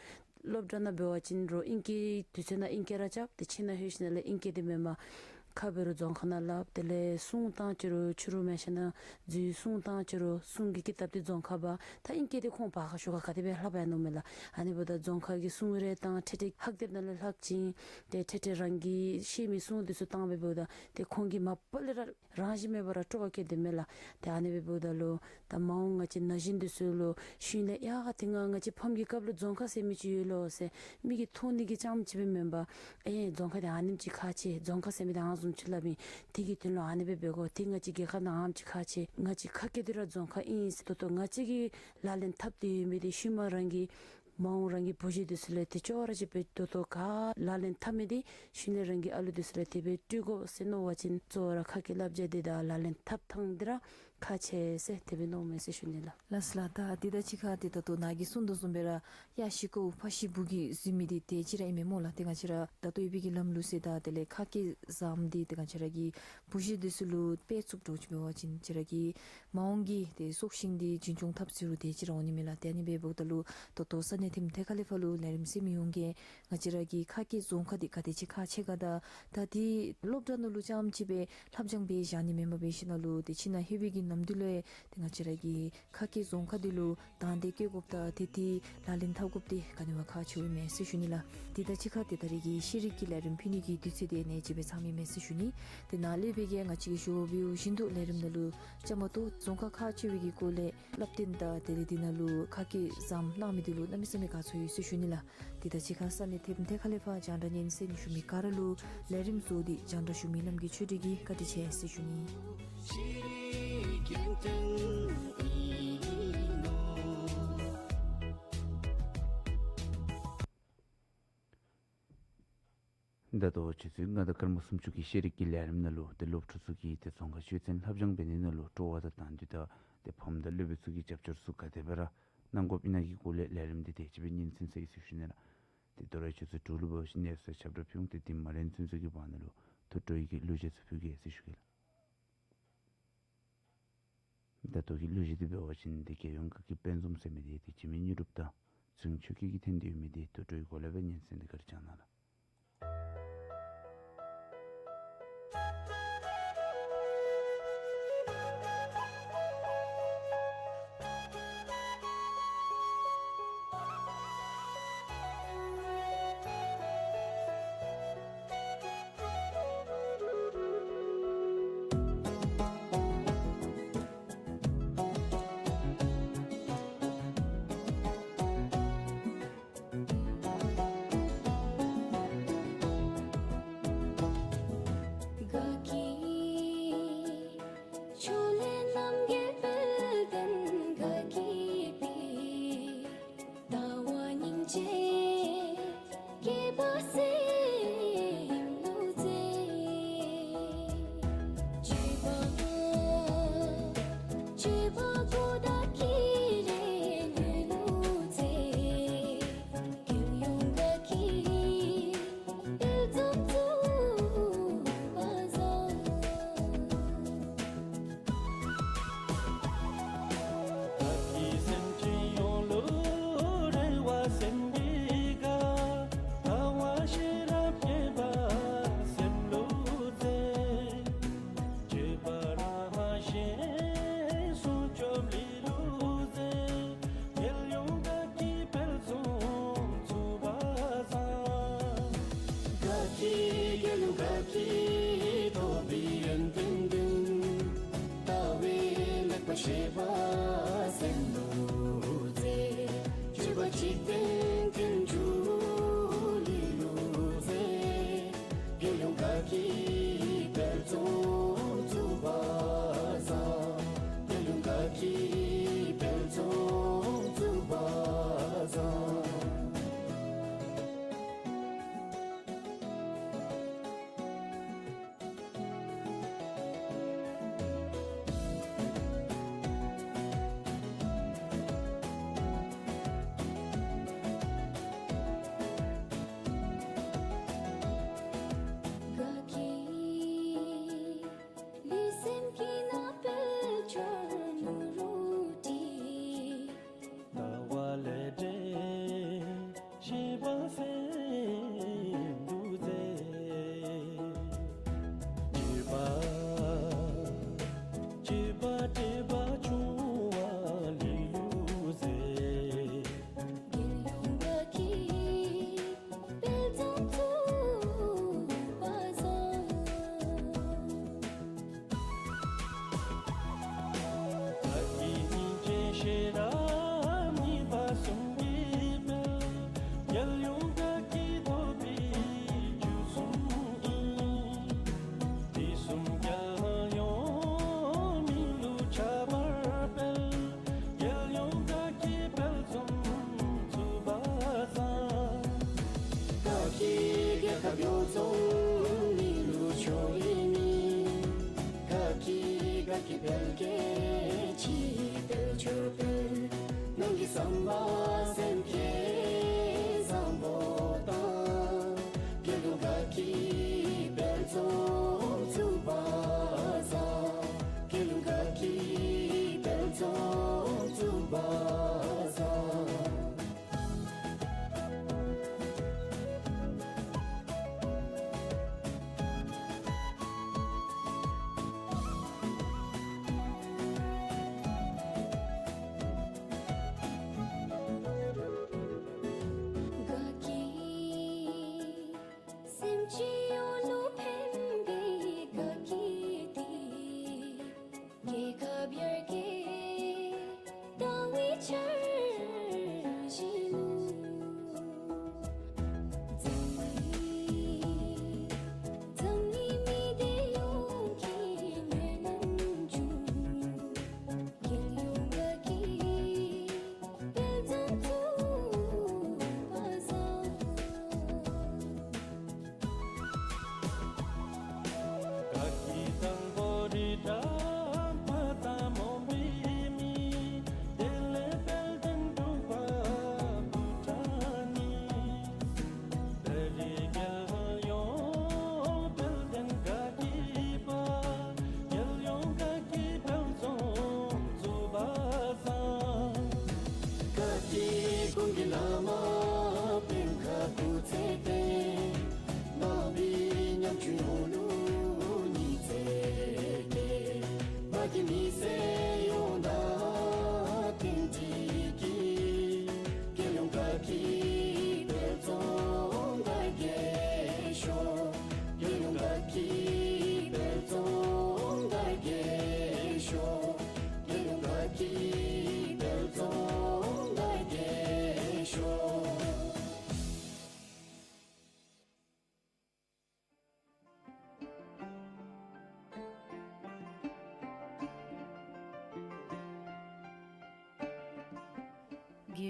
སློབ་གྲྭ་ནང་འབད་བ་ཅིན་རོགས་ཨིང་སྐད་དུས་ཚོད་ནང་ཨིང་སྐད་ར་རྐྱབ། ཏེ་ཁྱིམ་ནང་ལྷོད་ཞིནམ་ལས་ཨིང་སྐད་འདི་མེན་པར་ཁ་འབད་རུང་རྫོང་ཁ་ནང་སླབ། དེ་ལས་སྲུང་བཏང་ཅི་རུང་ཕྱི་རུ་མལ་ཆ་ནང་འཛུལ་སྲུང་བཏང་ཅི་རུང་སྲུང་གི་ཀི་དེབ་འདི་རྫོང་ཁར་འབག། ད་ཨིང་སྐད་འདི་ཁོང་ཕར་ཁར་ཤོག་ཁར་ག་དེ་སྦེ་ལྷབ་ཡང་མནོཝ་མས་ལགས། ཨ་ནི་འབདཝ་ད་རྫོང་ཁ་གི་སྲུང་རེ་བཏང་འཕྲལ་འཕྲལ་ཁ་དེབ་ནང་ལས་ལྷག་ཅིང་ཏེ་འཕྲལ་འཕྲལ་རང་གིས་ཤེས་མི་སྲུང་འདི་ཚུ་བཏང་སྦེ་འབདཝ་ད་ཏེ་ཁོང་གིས་མ་པ་ལས་ར་རང་བཞིན་མེད་པར་ར་སྤྲོ་བ་བསྐྱེད་དེ་མས་ལགས། ཏེ་ཨ་ནི་སྦེ་འབདཝ་ད་ལུ་ད་མ་འོངས་ང་བཅས་ན་གཞོན་འདི་ཚུ་ལུ་ཤུལ་ལས་ཡ་ཏེ་ང་ང་བཅས་ཕམ་གྱི་སྐབས་ལུ་རྫོང་ཁ་ཟེར་མི་ཅིག་ཡོད་ལོ་ཟེར་མི་གིས་མཐོང་ནི་གི་རྐྱངམ་ཅིག་སྦེ་མེན་པར་ཨེ་རྫོང་ཁ་འདི་ཨ་ནེམ་ཅིག་ཁག་ཆེ། རྫོང་ཁ་ཟེར་མི་འདི་ཨ་བཟུམ་ཅིག་སླབ་ཨིན། དེ་གི་དོན་ལུ་ཨ་ནི་སྦེ་འབད་དགོ། ཏེ་ང་བཅས་རྒྱལ་ཁབ་ནང་ཨ་ནེམ་ཅིག་ཁག་ཆེ། ང་བཅས་ཁ་སྐད་འདི་ར་རྫོང་ཁ་ཨིན་ཟེར་ད་ལྟོ་ང་བཅས་ཀྱིས་ལག་ལེན་འཐབ་སྟེ་ཡོད་མི་འདི་ཤུལ་མ་རང་གི་མ་འོངས་རང་གི་བུ་གཞི་འདི་ཚུ་ལུ་ཏེ་ཅོག་ར་ཅིག་སྦེ་ད་ལྟོ་ག་ལག་ལེན་འཐབ་མི་འདི་ཤུལ་ལས་རང་གི་ཨ་ལུ་འདི་ཚུ་ལུ་དེ་སྦེ་སྤྲོད་དགོ་ཟེར་མནོ་བ་ཅིན་གཙོ་བོ་ར་ཁ་སྐད་བསླབ་བྱ་འདི་དང་ལག་ལེན་འཐབ་ཐངས་འདི་ར་ཁག་ཆེ་ཟེར་དེ་སྦེ་མནོཝ་མས་ཟེར་ཞུ་ནི་ལགས། ལགས་སོ་ལགས། ད་དེ་དང་གཅིག་ཁར་ཏེ་ད་ལྟོ་ནཱ་གིས་གསུངས་དོ་བཟུམ་སྦེ་ར་ཡ་ཤི་ཀོ་ཕ་ཤི་བུ་གི་ཟེར་མི་འདི་དེ་ཅིག་ར་ཨིན་མས་སྨོ་ལགས། ཏེ་ང་བཅས་ར་ད་ལྟོ་ཡོད་པའི་གི་ལམ་ལུགས་ཟེར་ད་དེ་ལས་ཁ་སྐད་བཟངམ་འདི་ཏེ་ང་བཅས་ར་གི་བུ་གཞི་འདི་ཚུ་ལུ་སྤེལ་ཚུགསཔ་འདྲཝ་ཅིག་འབད་བ་ཅིན་ང་བཅས་ར་གི་མ་འོངས་ཀྱི་ཏེ་སྲོག་ཤིང་འདི་རྒྱུན་སྐྱོང་འཐབ་ཟེར་རུང་དེ་ཅིག་ར་འོང་ནི་མས་ལགས། ཏེ་ཨ་ནི་སྦེ་འབདཝ་ད་ལུ་ད་ལྟོ་ས་གནས་ཐིམ་ཐེ་ཁ་ལས་ཕར་ལུ་ལས་རིམ་གསན་མི་ཡོངས་ཀྱིས་ང་བཅས་ར་གི་ཁ་སྐད་རྫོང་ཁ་འདི་ག་དེ་ཅིག་ཁག་ཆེ་ག་དང་ད་འདི་སློབ་གྲྭ་ནང་ལུ་རྐྱངམ་ཅིག་སྦེ་ལྷབ་སྦྱང་འབད་བཞག་ནི་མེན་པར་འབད་ཞིནམ་ལས་ཏེ་ཁྱིམ་ནང་ལྷོད་པའི་གི་ནམ་དུས་ལུ་ཏེ་ང་བཅས་ར་གི་ཁ་སྐད་རྫོང་ཁ་འདི་ལུ་དང་འདོད་བསྐྱེད་དགོཔ་དང་ཏེ་འདི་ལག་ལེན་འཐབ་དགོཔ་འདི་ག་ནི་བ་ཁག་ཆེཝ་ཨིན་མས་ཟེར་ཞུ་ནི་ལགས། དེ་དང་གཅིག་ཁར་ཏེ་ད་རེས་ཀྱི་ཤེས་རིག་གི་ལས་རིམ་ཕུལ་ནི་གི་དུས་ཚོད་འདི་ཨ་ནེམ་ཅིག་སྦེ་ཚངམ་ཨིན་མས་ཟེར་ཞུ་ནི། ཏེ་ནཱ་ལས་འབད་གིས་ང་བཅས་ཀྱིས་ཞུ་བའི་བཞིན་དུ་ལས་རིམ་ནང་ལུ་བཅའ་མར་གཏོགས་རྫོང་ཁ་ཁག་ཆེ་བའི་གི་སྐོར་ལས་བསླབ་སྟོན་དང་དེ་ལས་འདི་ནང་ལུ་ཁ་སྐད་བཟངམ་གནང་མི་འདི་ལུ་གནམ་མེད་ས་མེད་དགའ་ཚོར་ཡོད་ཟེར་ཞུ་ནི་ལགས། དེ་དང་གཅིག་ཁར་ས་གནས་ཐིམ་ཐེ་ཁ་ལས་ཕར་རྒྱང་བསྒྲགས་སྙན་གསན་ཞུ་མི་ག་ར་ལུ་ལས་རིམ་གཙོ་བོ་འདི་རྒྱང་བསྒྲགས་ཞུ་མི་རྣམ་རྒྱལ་ཆོས་སྒྲོན་གྱིས་བཀའ་དྲིན་ཆེ་ཟེར་ཞུ་ནི། ད་ལྟོ་ཆུ་ཚོད་ལྔ་དང་སྐར་མ་སུམ་ཅུ་གི་ཤེས་རིག་གི་ལས་རིམ་ནང་ལུ་ཏེ་སློབ་ཕྲུག་ཚུ་གིས་ཏེ་རྫོང་ཁ་ཆོས་ཚན་ལྷབ་སྦྱང་འབད་ནི་ནང་ལུ་སྤྲོ་བ་དང་དང་འདོད་དང་ཏེ་ཕམ་དང་སློབ་དཔོན་ཚུ་གིས་རྒྱབ་སྐྱོར་ཚུ་ག་དེ་སྦེ་ར་གནང་དགོཔ་ཨིན་ན་གི་སྐོར་ལས་ལས་རིམ་འདི་དེ་ཅིག་སྦེ་སྙན་གསན་ས་ཨིན་ཟེར་ཞུ་ནི་ལགས། ཏེ་དོ་རུང་ཆུ་ཚོད་དྲུག་ལུ་འབད་བ་ཅིན་གནས་ཚུལ་ཁྱབ་བསྒྲགས་ཕུལ་འོང་། ཏེ་འདི་མ་ལན་ཚུན་ཚོད་ཀྱི་བར་ན་ལུ་ཐུགས་སྤྲོ་བའི་གི་གླུ་གཞས་ཚུ་ཕུལ་གེ་ཟེར་ཞུ་གེ་ལགས། ད་ལྟོ་གི་གླུ་གཞས་འདི་འབད་བ་ཅིན་ཏེ་རྒྱལ་ཡོངས་དགའ་སྐྱིད་དཔལ་འཛོམས་ཟེར་མི་འདི་ཏེ་འཇིགས་མེད་དངོས་གྲུབ་དང་ཚེ་རིང་ཆོས་སྐྱིད་ཀྱིས་འཐེན་ཏེ་ཡོད་མི་འདི་དུད་འགྲོའི་སྒོ་ལས་སྦེ་ཉན་ཟེར་ཏེ་བཀའ་དྲིན་བསྐྱང་གནང་ལགས། དགའ་སྐྱིད་ཕྱོགས་ལས་རྣམ་རྒྱལ་དཔལ་ལྡན་དགའ་སྐྱིད་པའི་ཟླ་བ་སྙིང་རྗེ་སྐྱེད་པ་སེམས་ལུ་མཛེས། སྤྱོད་པ་སྤྱོད་པ་གོ་བརྡ་ཀྱི་རེ་ལུས་ལུ་མཛེས། རྒྱལ་ཡོངས་དགའ་སྐྱིད་དཔལ་འཛོམས་གཙུག་ལག་བཟང་། དགའ་སྐྱིད་སེམས་ཅན་ཡོངས་ལུ་རེ་བ་སེམས་ཀྱི་དགའ། ལྟ་བ་ཤེས་རབ་སྐྱེད་པ་སེམས་ལུ་མཛེས། སྤྱོད་པ་རང་དབང་ཞེན་སྲུང་སྐྱོབ་ལུས་ལུ་མཛེས། རྒྱལ་ཡོངས་དགའ་སྐྱིད་དཔལ་འཛོམས་གཙུག་ལག་བཟང་། དགའ་སྐྱིད་རྒྱལ་ཡོངས་དགའ་སྐྱིད་ཐོབ་པའི་ཡོན་ཏན་ལྡན། ལྟ་བའི་ལེགས་པ་ཤེས་པ་སེམས་ལུ་མཛེས། སྤྱོད་པ་འཇིག་རྟེན་ཀུན་འབྱུང་ལུས་ལུ་མཛེས། རྒྱལ་ཡོངས་དགའ་སྐྱིད་དཔལ་འཛོམས་གཙུག་ལག་བཟང་། རྒྱལ་ཡོངས་དགའ་སྐྱིད་དཔལ་འཛོམས་གཙུག་ལག་བཟང་། དགའ་སྐྱིད་ལུས་སེམས་ཀྱི་ནང་དཔལ་འབྱོར་ནོར་བུ་འདི། ལྟ་བ་ལེགས་འདྲེས་ཤེས་པ་སེམས་ལུ་མཛེས། སྤྱོད་པ་སྤྱོད་པ་སྤྲོས་པ་ཆུང་བ་ལུས་ལུ་མཛེས། རྒྱལ་ཡོངས་དགའ་སྐྱིད་དཔལ་འཛོམས་གཙུག་ལག་བཟང་། དགའ་སྐྱིད་སྙིང་རྗེ་ཤེས་རབ་གཉིས་པ་གསུམ་གྱི་དཔལ། རྒྱལ་ཡོངས་དགའ་སྐྱིད་ཐོབ་པའི་རྒྱུ་གསུམ་ཨིན། དེ་གསུམ་ཀྱང་ཡོངས་སྨིན་ལུ་ཁྱད་པར་དཔལ། རྒྱལ་ཡོངས་དགའ་སྐྱིད་དཔལ་འཛོམས་གཙུག་ལག་བཟང་། དགའ་སྐྱིད་རྒྱལ་ཁབ་ཡོངས་རྫོགས་སྨིན་ལུ་ཆོས་ཨིན། དགའ་སྐྱིད་དགའ་སྐྱིད་དཔལ་གྱི་སྤྱི་དཔལ་འབྱོར་དཔལ། ནང་གི་བསམ་པ་སེམས་བསྐྱེད་བཟང་པོ་དང་། རྒྱལ་ཡོངས་དགའ་སྐྱིད་དཔལ་འཛོམས་གཙུག་ལག་བཟང་། རྒྱལ་ཡོངས་དགའ་སྐྱིད་དཔལ་འཛོམས་གཙུག་ལག་བཟང་།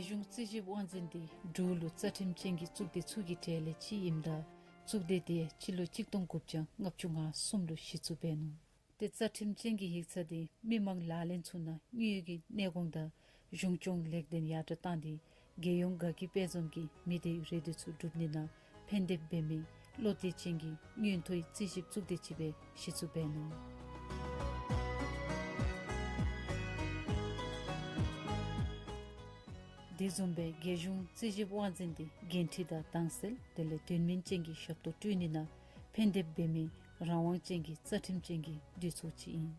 གཞུང་རྩིས་ཞིབ་དབང་འཛིན་འདི་འབྲུག་ལུ་རྩ་ཁྲིམས་ཅན་གྱི་གཙུག་སྡེ་ཚུ་གི་གྲས་ལས་གཅིག་ཨིནམ་ད་གཙུག་སྡེ་འདི་སྤྱི་ལོ་གཅིག་སྟོང་དགུ་བརྒྱ་ལྔ་བཅུ་ང་གསུམ་ལུ་གཞི་བཙུགས་འབད་ནུག། ཏེ་རྩ་ཁྲིམས་ཅན་གྱི་ཡིག་ཚང་འདི་མི་མང་ལག་ལེན་ཚུ་ནང་དངུལ་གྱི་གནས་གོང་དང་གཞུང་སྐྱོང་ལེགས་ལྡན་ཡར་དྲགས་བཏང་སྟེ་རྒྱལ་ཡོངས་དགའ་སྐྱིད་དཔལ་འཛོམས་ཀྱི་མི་སྡེའི་རེ་འདུན་ཚུ་སྒྲུབ་ནི་ནང་ཕན་ཐབས་འབད་མི་བློ་གཏད་ཅན་གྱི་མངོན་མཐོའི་རྩིས་ཞིབ་གཙུག་སྡེ་ཅིག་སྦེ་གཞི་བཙུགས་འབད་ནུག། དེ་བཟུམ་སྦེ་རྒྱལ་གཞུང་རྩིས་ཞིབ་དབང་འཛིན་འདི་འགན་འཁྲི་དང་དྭངས་གསལ་དེ་ལས་དོན་སྨིན་ཅན་གྱི་ཞབས་ཏོག་སྤྲོད་ནི་ནང་ཕན་ཐབས་འབད་མི་རང་དབང་ཅན་གྱི་རྩ་ཁྲིམས་ཅན་གྱི་འདུས་ཚོགས་ཅིག་ཨིན།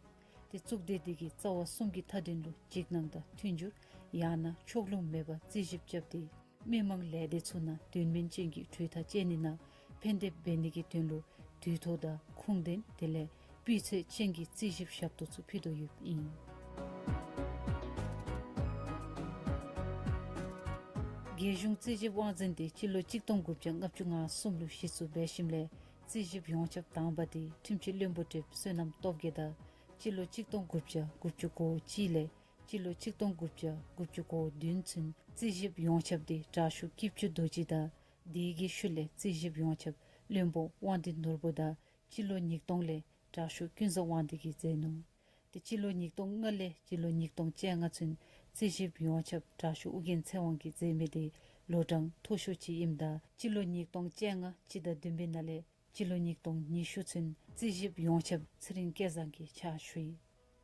ཏེ་གཙུག་སྡེ་འདི་གིས་རྩ་བ་གསུམ་གྱི་མཐའ་དོན་ལུ་འཇིགས་སྣང་དང་མཐུན་འགྱུར་ཡང་ན་ཕྱོགས་ལྷུང་མེད་པར་རྩིས་ཞིབ་རྐྱབ་སྟེ་མི་མང་ལས་སྡེ་ཚུ་ནང་དོན་སྨིན་ཅན་གྱི་གྲོས་ཐག་བཅད་ནི་ནང་ཕན་ཐབས་འབད་ནི་གི་དོན་ལུ་དུས་ཐོག་དང་ཁུངས་ལྡན་དེ་ལས་སྤུས་ཚད་ཅན་གྱི་རྩིས་ཞིབ་ཞབས་ཏོག་ཚུ་ཕུལ་དོ་ཡོདཔ་ཨིན། རྒྱལ་གཞུང་རྩིས་ཞིབ་དབང་འཛིན་འདི་སྤྱི་ལོ་གཅིག་སྟོང་དགུ་བརྒྱ་ལྔ་བཅུ་ང་གསུམ་ལུ་གཞི་བཙུགས་འབད་ཞིནམ་ལས་རྩིས་ཞིབ་ཡོངས་ཁྱབ་དང་པ་འདི་ཁྲིམས་ཞིབ་བློན་པོ་བགྲེསཔ་བསོད་ནམས་སྟོབས་རྒྱས་དང་སྤྱི་ལོ་གཅིག་སྟོང་དགུ་བརྒྱ་དགུ་བཅུ་གོ་གཅིག་ལས་སྤྱི་ལོ་གཅིག་སྟོང་དགུ་བརྒྱ་དགུ་བཅུ་གོ་བདུན་ཚུན་རྩིས་ཞིབ་ཡོངས་ཁྱབ་འདི་དྲག་ཤོས་སྐྱིད་ཆུ་རྡོ་རྗེ་དང་དེ་གི་ཤུལ་ལས་རྩིས་ཞིབ་ཡོངས་ཁྱབ་བློན་པོ་དབང་འདུས་ནོར་བུ་དང་སྤྱི་ལོ་ཉིས་སྟོང་ལས་དྲག་ཤོས་ཀུན་བཟང་དབང་འདུས་ཀྱིས་མཛད་ནུག། ཏེ་སྤྱི་ལོ་ཉིས་སྟོང་ལྔ་ལས་སྤྱི་ལོ་ཉིས་སྟོང་བཅོ་ལྔ་ཚུན་རྩིས་ཞིབ་ཡོངས་ཁྱབ་དྲག་ཤོས་ཨོ་རྒྱན་ཚེ་དབང་གིས་མཛད་མི་འདི་ལོ་གྲངས་མཐོ་ཤོས་ཅིག་ཨིནམ་ད་སྤྱི་ལོ་ཉིས་སྟོང་བཅོ་ལྔ་སྤྱི་ཟླ་བདུན་པའི་ནང་ལས་སྤྱི་ལོ་ཉིས་སྟོང་ཉི་ཤུ་ཚུན་རྩིས་ཞིབ་ཡོངས་ཁྱབ་ཚེ་རིང་སྐལ་བཟང་གིས་ཕྱག་ཞུ་ཡི།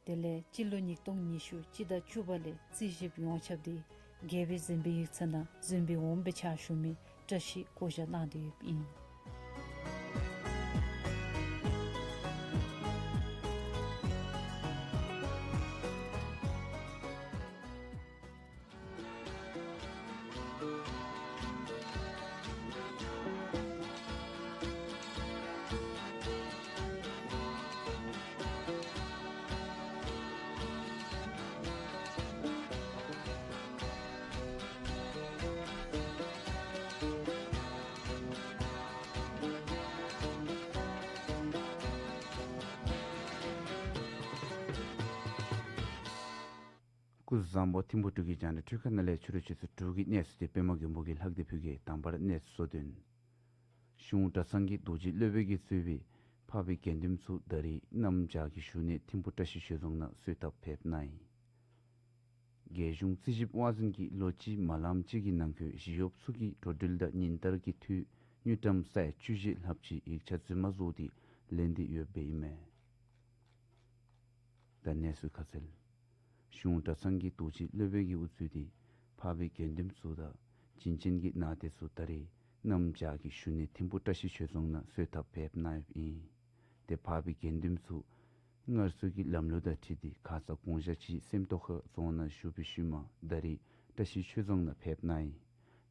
དེ་ལས་སྤྱི་ལོ་ཉིས་སྟོང་ཉི་ཤུ་སྤྱི་ཟླ་བཅུ་པ་ལས་རྩིས་ཞིབ་ཡོངས་ཁྱབ་འདི་རྒྱལ་པོའི་གཟིམ་དཔོན་ཡིག་ཚང་ནང་གཟིམ་དཔོན་འོགམ་སྦེ་ཕྱག་ཞུ་མི་བཀྲ་ཤིས་བསྐོ་བཞག་གནང་སྟེ་ཡོདཔ་ཨིན། སྐུ་གཟུགས་བཟང་པོ། ཐིམ་ཕུག་འབྲུག་གི་རྒྱང་བསྒྲགས་འཕྲུལ་ཁང་ནང་ལས་ཕྱི་རུ་ཆུ་ཚོད་དྲུག་གི་གནས་ཚུལ་འདི་པདྨ་མགོན་པོ་གིས་ལྷག་སྟེ་ཕུལ་གེ། དང་པ་ར་གནས་ཚུལ་གཙོ་དོན། གཞུང་གྲྭ་ཚང་གི་རྡོ་རྗེ་སློབ་དཔོན་གྱིས་གཙོས་པའི་འཕགས་པའི་དགེ་འདུན་ཚུ་ད་རེས་གནམ་བྱཱར་གྱི་བཞུགས་གནས་ཐིམ་ཕུག་བཀྲ་ཤིས་ཆོས་རྫོང་ནང་གསོལ་ཐབ་ཕེབས་གནང་ཡི། རྒྱལ་གཞུང་རྩིས་ཞིབ་དབང་འཛིན་གྱིས་ལོ་གཅིག་མ་ལངམ་ཅིག་གི་ནང་འཁོད་ཞི་གཡོགཔ་ཚུ་གི་འགྲོ་འགྲུལ་དང་ཉིན་ལྟར་གྱི་འཐུས་དངུལ་ཀྲམ་ས་ཡ་བཅུ་བཞི་ལྷགཔ་ཅིག་ཡིག་ཆ་རྫུན་མ་བཟོ་སྟེ་ལེན་ཏེ་ཡོདཔ་ཨིན་མས། ད་གནས་ཚུལ་ཁ་གསལ། གཞུང་གྲྭ་ཚང་གི་རྡོ་རྗེ་སློབ་དཔོན་གྱིས་དབུ་གཙོས་ཏེ་འཕགས་པའི་དགེ་འདུན་ཚུ་དང་བྱིན་ཅན་གྱི་ནང་རྟེན་ཚུ་ད་རེས་གནམ་བྱཱར་གྱི་བཞུགས་གནས་ཐིམ་ཕུག་བཀྲ་ཤིས་ཆོས་རྫོང་ནང་གསོལ་ཐབ་ཕེབས་གནང་ཡོདཔ་ཨིན། ཏེ་འཕགས་པའི་དགེ་འདུན་ཚུ་སྔར་སྲོལ་གྱི་ལམ་ལུགས་དང་འཁྲིལ་ཏེ་ཁ་ཙ་གུང་ཞག་གཅིག་སེམས་རྟོགས་ཁ་རྫོང་ནང་བཞུགས་པའི་ཤུལ་མ་ད་རེས་བཀྲ་ཤིས་ཆོས་རྫོང་ནང་ཕེབས་གནང་ཡི།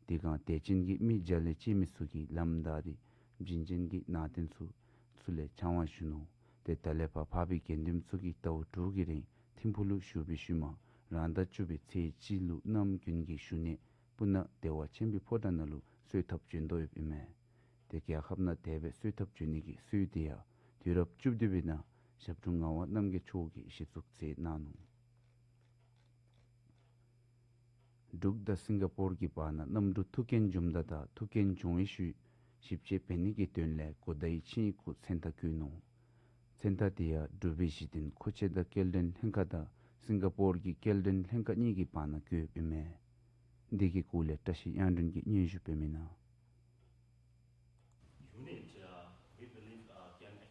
དེ་སྒང་དད་ཅན་གྱི་མི་བརྒྱ་ལས་བཅད་མི་ཚུ་གིས་ལམ་བདའ་སྟེ་བྱིན་ཅན་གྱི་ནང་རྟེན་ཚུ་ཚུར་ལས་ཕྱག་དབང་ཞུ་ནུག། ཏེ་ད་ལས་ཕར་འཕགས་པའི་དགེ་འདུན་ཚུ་གིས་ཟླཝ་དྲུག་གི་རིང་ཐིམ་ཕུག་ལུ་བཞུགས་པའི་ཤུལ་མ་རང་ཟླ་བཅུ་པའི་ཚེས་གཅིག་ལུ་གནམ་དགུན་གྱི་བཞུགས་གནས་སྤུ་ན་བདེ་བ་ཆེན་པོའི་ཕོ་བྲང་ནང་ལུ་གསོལ་ཐབ་བྱོན་དོ་ཡོདཔ་ཨིན་མས། ཏེ་རྒྱལ་ཁབ་ནང་དེ་སྦེ་གསོལ་ཐབ་བྱོན་ནི་གི་སྲོལ་དེ་ཡང་དུས་རབས་བཅུ་བདུན་པའི་ནང་ཞབས་དྲུང་ངག་དབང་རྣམ་རྒྱལ་མཆོག་གིས་གཞི་བཙུགས་མཛད་གནང་ནུག། འབྲུག་དང་སིང་ག་པོར་གྱི་བར་ན་གནམ་གྲུ་ཐུག་རྐྱེན་འབྱུངམ་ད་དང་ཐུག་རྐྱེན་བྱུང་བའི་ཤུལ་ཞིབ་དཔྱད་འབད་ནི་གི་དོན་ལས་གོ་དའི་ཆིངས་ཡིག་གུ་མཚན་རྟགས་བཀོད་ནུག། མཚན་རྟགས་དེ་ཡང་འབྲུག་པའི་གཞི་རྟེན་མཁོ་ཆེ་དང་སྐྱེལ་འདྲེན་ལྷན་ཁག་དང་སིང་ག་པོར་གྱི་སྐྱེལ་འདྲེན་ལྷན་ཁག་གཉིས་ཀྱི་བར་ན་བཀོདཔ་ཨིན་མས། འདི་གི་སྐོར་ལས་བཀྲ་ཤིས་དབྱངས་སྒྲོན་གྱིས་སྙན་ཞུ་འབད་མི་ནང་།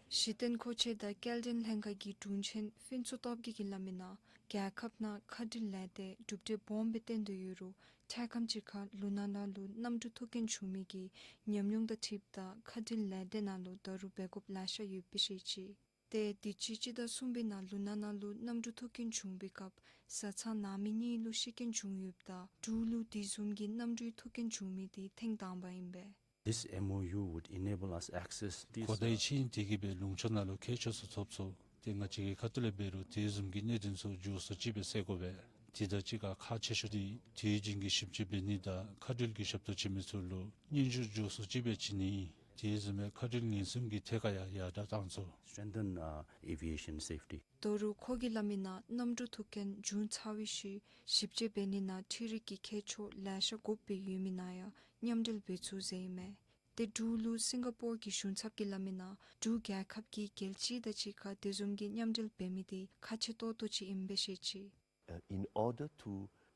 གཞི་རྟེན་མཁོ་ཆེ་དང་སྐྱེལ་འདྲེན་ལྷན་ཁག་གི་དྲུང་ཆེན་ཕུན་ཚོགས་སྟོབས་རྒྱས་ཀྱིས་སླབ་མི་ནང་རྒྱལ་ཁབ་ནང་མཁའ་འགྲུལ་ལས་སྡེ་གྲུབ་འབྲས་སྦོམ་སྦེ་བཏོན་དོ་ཡོད་རུང་འཕྲལ་ཁམས་ཅིག་ཁར་ལུ་ནག་ན་ལུ་གནམ་གྲུ་ཐུག་རྐྱེན་བྱུང་མི་གི་ཉམས་མྱོང་དང་འཁྲིལཝ་ད་མཁའ་འགྲུལ་ལས་སྡེ་ནང་ལུ་ད་རུང་འབད་དགོཔ་ལེ་ཤ་ཡོདཔ་སྦེ་བཤད་ཅི། ཏེ་དུས་ཅི་སྤྱི་ཟླ་གསུམ་པའི་ནང་ལུ་ནག་ན་ལུ་གནམ་གྲུ་ཐུག་རྐྱེན་བྱུང་བའི་སྐབས་བཟའ་ཚང་ནང་མི་གཉིས་ལུ་ཤི་རྐྱེན་བྱུང་ཡོདཔ་ད་འབྲུག་ལུ་དེ་བཟུམ་གྱི་གནམ་གྲུའི་ཐུག་རྐྱེན་བྱུང་མི་དེ་ཐེངས་དང་པ་ཨིན་པས། This M O U would enable us access these གོ་བརྡའི་ཆིངས་ཡིག་དེ་གིས་སྦེ་ལུང་ཕྱོགས་ནང་ལུ་མཁས་མཆོག་ཚུ་ཚོགས་ཚོགས་ཏེ་ང་བཅས་ཀྱི་ཁ་ཐུག་ལས་འབད་རུང་དེ་བཟུམ་གྱི་གནད་དོན་ཚུ་མགྱོགས་སུ་ཅིག་སྦེ་སེལ་དགོ་པས། དེ་དང་གཅིག་ཁར་ཁག་ཆེ་ཤོས་དེ་དུས་རྒྱུན་གྱི་ཞིབ་དཔྱད་འབད་ནི་དང་མཁའ་འགྲུལ་གྱི་ཞབས་ཏོག་བྱིན་མི་ཚུ་ལུ་སྙན་ཞུ་མགྱོགས་སུ་ཅིག་སྦེ་བྱིན་ནི། དེ་བཟུམ་མའི་མཁའ་འགྲུལ་ཉེན་སྲུང་གི་ཐད་ཁར་ཡང་ཡར་དྲག་བཏང་ཚུགས། Strengthen, uh, aviation safety. ད་རུང་ཁོ་གིས་སླབ་མི་ནང་གནམ་གྲུ་ཐུག་རྐྱེན་བྱུང་ཚར་བའི་ཤུལ་ཞིབ་དཔྱད་འབད་ནི་ནང་འཕྲུལ་རིག་གི་མཁས་མཆོག་ལེ་ཤ་དགོཔ་སྦེ་ཡོད་མི་ནང་ཡང་མཉམ་འབྲེལ་འབད་ཚུགས་ཟེར་ཨིན་མས། ཏེ་འབྲུག་ལུ་སིང་ག་པོར་གྱི་གཞུང་ཚབ་ཀྱིས་སླབ་མི་ནང་འབྲུག་རྒྱལ་ཁབ་ཀྱིས་རྒྱལ་སྤྱི་དང་གཅིག་ཁར་དེ་བཟུམ་གྱི་མཉམ་འབྲེལ་འབད་མི་དེ་ཁག་ཆེ་ཏོག་ཏོ་ཅིག་ཨིན་པས་ཟེར་བཤད་ཅི། Uh, in order to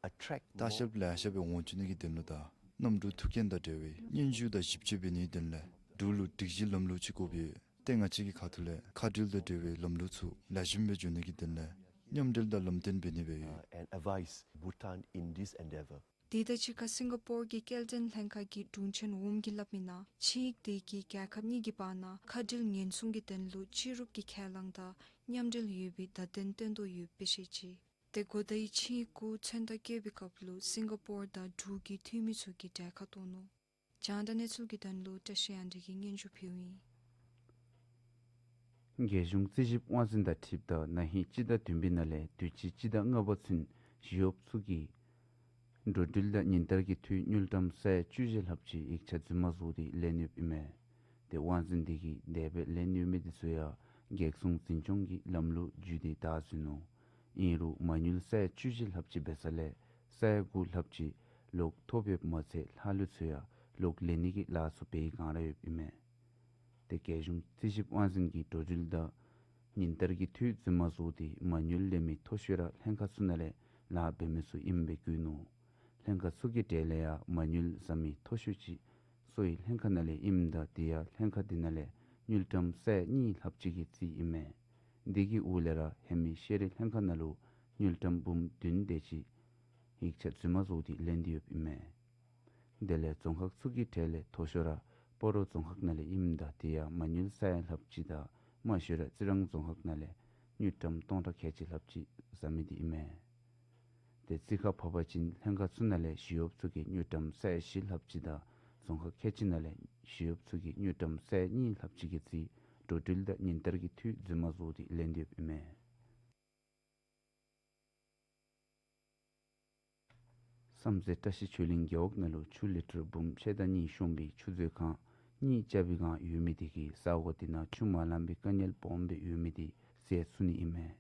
attract more, ལྟ་བཤལཔ་ལེ་ཤ་སྦེ་འོང་བཅུག་ནི་གི་དོན་ལུ་དང་གནམ་གྲུ་ཐུག་རྐྱེན་དང་འབྲེལ་བའི་སྙན་ཞུ་དང་ཞིབ་དཔྱད་འབད་ནིའི་དོན་ལས་འབྲུག་ལུ་སྒྲིག་གཞི་ལམ་ལུགས་ཅིག་དགོཔ་ཡོད། ཏེ་ང་བཅས་ཀྱི་ཁ་ཐུག་ལས་མཁའ་འགྲུལ་དང་འབྲེལ་བའི་ལམ་ལུགས་ཚུ་ལེགས་ཤོམ་སྦེ་འགྱོ་ནི་གི་དོན་ལས་མཉམ་འབྲེལ་དང་ལམ་སྟོན་འབད་ནི་སྦེ་ཡོད། Uh, and advise Bhutan in this endeavor. དེ་དང་གཅིག་ཁར་སིང་ག་པོར་གྱི་སྐྱེལ་འདྲེན་ལྷན་ཁག་གི་དྲུང་ཆེན་ཝུམ་གྱིས་སླབ་མི་ནང་ཆིངས་ཡིག་དེ་གིས་རྒྱལ་ཁབ་གཉིས་ཀྱི་བར་ན་མཁའ་འགྲུལ་ཉེན་སྲུང་གི་དོན་ལུ་སྤྱི་རུབ་ཀྱི་ཁས་བླངས་དང་མཉམ་འབྲེལ་ཡོད་པའི་བརྡ་དོན་སྟོན་དོ་ཡོདཔ་སྦེ་བཤད་ཅི། ཏེ་གོ་བརྡའི་ཆིངས་ཡིག་གུ་མཚན་རྟགས་བཀོད་པའི་སྐབས་ལུ་སིང་ག་པོར་དང་འབྲུག་གི་འཐུས་མི་ཚུ་གིས་གྲལ་ཁར་གཏོགས་ནུག། རྒྱང་བསྒྲགས་གནས་ཚུལ་གྱི་དོན་ལུ་བཀྲ་ཤིས་དབྱངས་སྒྲོན་གྱིས་སྙན་ཞུ་ཕུལཝ་ཨིན། རྒྱལ་གཞུང་རྩིས་ཞིབ་དབང་འཛིན་དང་འཁྲིལཝ་ད་ན་ཧིང་སྤྱི་ཟླ་བདུན་པའི་ནང་ལས་དུས་ཅི་སྤྱི་ཟླ་ལྔ་པ་ཚུན་ཞི་གཡོགཔ་ཚུ་གིས་འགྲོ་འགྲུལ་དང་ཉིན་ལྟར་གྱི་འཐུས་དངུལ་ཀྲམ་ས་ཡ་བཅུ་བཞི་ལྷགཔ་ཅིག་ཡིག་ཆ་རྫུན་མ་བཟོ་སྟེ་ལེན་ཡོདཔ་ཨིན་མས། ཏེ་དབང་འཛིན་དེ་གིས་དེ་སྦེ་ལེན་ཡོད་མི་དེ་ཚུ་ཡང་གེགས་སྲུང་འཛིན་སྐྱོང་གི་ལམ་ལུགས་བརྒྱུད་དེ་བདའ་ཟུན་ནུག། ཨིན་རུང་མ་དངུལ་ས་ཡ་བཅུ་བཞི་ལྷགཔ་ཅིག་འབད་ས་ལས་ས་ཡ་དགུ་ལྷགཔ་ཅིག་ལོག་ཐོབ་ཡོདཔ་མ་ཚད་ལྷག་ལུས་ཚུ་ཡང་ལོག་ལེན་ནི་གི་ལཱ་ཚུ་འབད་བའི་བསྒང་ར་ཡོདཔ་ཨིན་མས། ཏེ་རྒྱལ་གཞུང་རྩིས་ཞིབ་དབང་འཛིན་གྱིས་འགྲོ་འགྲུལ་དང་ཉིན་ལྟར་གྱི་འཐུས་རྫུན་མ་བཟོ་སྟེ་མ་དངུལ་ལེན་མི་མཐོ་ཤོས་ར་ལྷན་ཁག་ཚུ་ནང་ལས་ལཱ་འབད་མི་ཚུ་ཨིནམ་སྦེ་བཀོད་ནུག། ལྷན་ཁག་ཚུ་གི་གྲས་ལས་ཡང་མ་དངུལ་བཟའ་མི་མཐོ་ཤོས་ཅིག་གསོ་བའི་ལྷན་ཁག་ནང་ལས་ཨིནམ་ད་དེ་ཡང་ལྷན་ཁག་དེ་ནང་ལས་དངུལ་ཀྲམ་ས་ཡ་གཉིས་ལྷགཔ་ཅིག་གི་རྩིས་ཨིན་མས། དེ་གི་འོག་ལས་ར་ཧེ་མའི་ཤེས་རིག་ལྷན་ཁག་ནང་ལུ་དངུལ་ཀྲམ་འབུམ་བདུན་དེ་ཅིག་ཡིག་ཆ་རྫུན་མ་བཟོ་སྟེ་ལེན་ཏེ་ཡོདཔ་ཨིན་མས། དེ་ལས་རྫོང་ཁག་ཚུ་གི་གྲས་ལས་མཐོ་ཤོས་ར་སྤ་རོ་རྫོང་ཁག་ནང་ལས་ཨིནམ་ད་དེ་ཡང་མ་དངུལ་ས་ཡ་ལྷགཔ་ཅིག་དང་དམའ་ཤོས་ར་རྩི་རང་རྫོང་ཁག་ནང་ལས་དངུལ་ཀྲམ་སྟོང་ཕྲག་ཁལ་གཅིག་ལྷགཔ་ཅིག་བཟའ་མི་དེ་ཨིན་མས། ཏེ་རྩིས་ཁར་ཕབ་པ་ཅིན་ལྷན་ཁག་ཚུ་ནང་ལས་ཞི་གཡོགཔ་ཚུ་གིས་དངུལ་ཀྲམ་ས་ཡ་བཞི་ལྷགཔ་ཅིག་དང་རྫོང་ཁག་ཁལ་གཅིག་ནང་ལས་ཞི་གཡོགཔ་ཚུ་གིས་དངུལ་ཀྲམ་ས་ཡ་གཉིས་ལྷགཔ་ཅིག་གི་རྩིས་འགྲོ་འགྲུལ་དང་ཉིན་ལྟར་གྱི་འཐུས་རྫུན་མ་བཟོ་སྟེ་ལེན་ཏེ་ཡོདཔ་ཨིན་མས། བསམ་རྩེ་བཀྲ་ཤིས་ཆོས་གླིང་རྒེད་འོག་ནང་ལུ་ཆུ་ལི་ཊར་འབུམ་ཕྱེད་དང་གཉིས་ཤོང་པའི་ཆུ་མཛོད་ཁང་གཉིས་རྐྱབ་པའི་བསྒང་ཡོད་མི་དེ་གིས་ས་གོ་དེ་ནང་ཆུ་མ་ལང་པའི་དཀའ་ངལ་སྦོམ་སྦེ་ཡོད་མི་དེ་སེལ་ཚུགས་ནི་ཨིན་མས།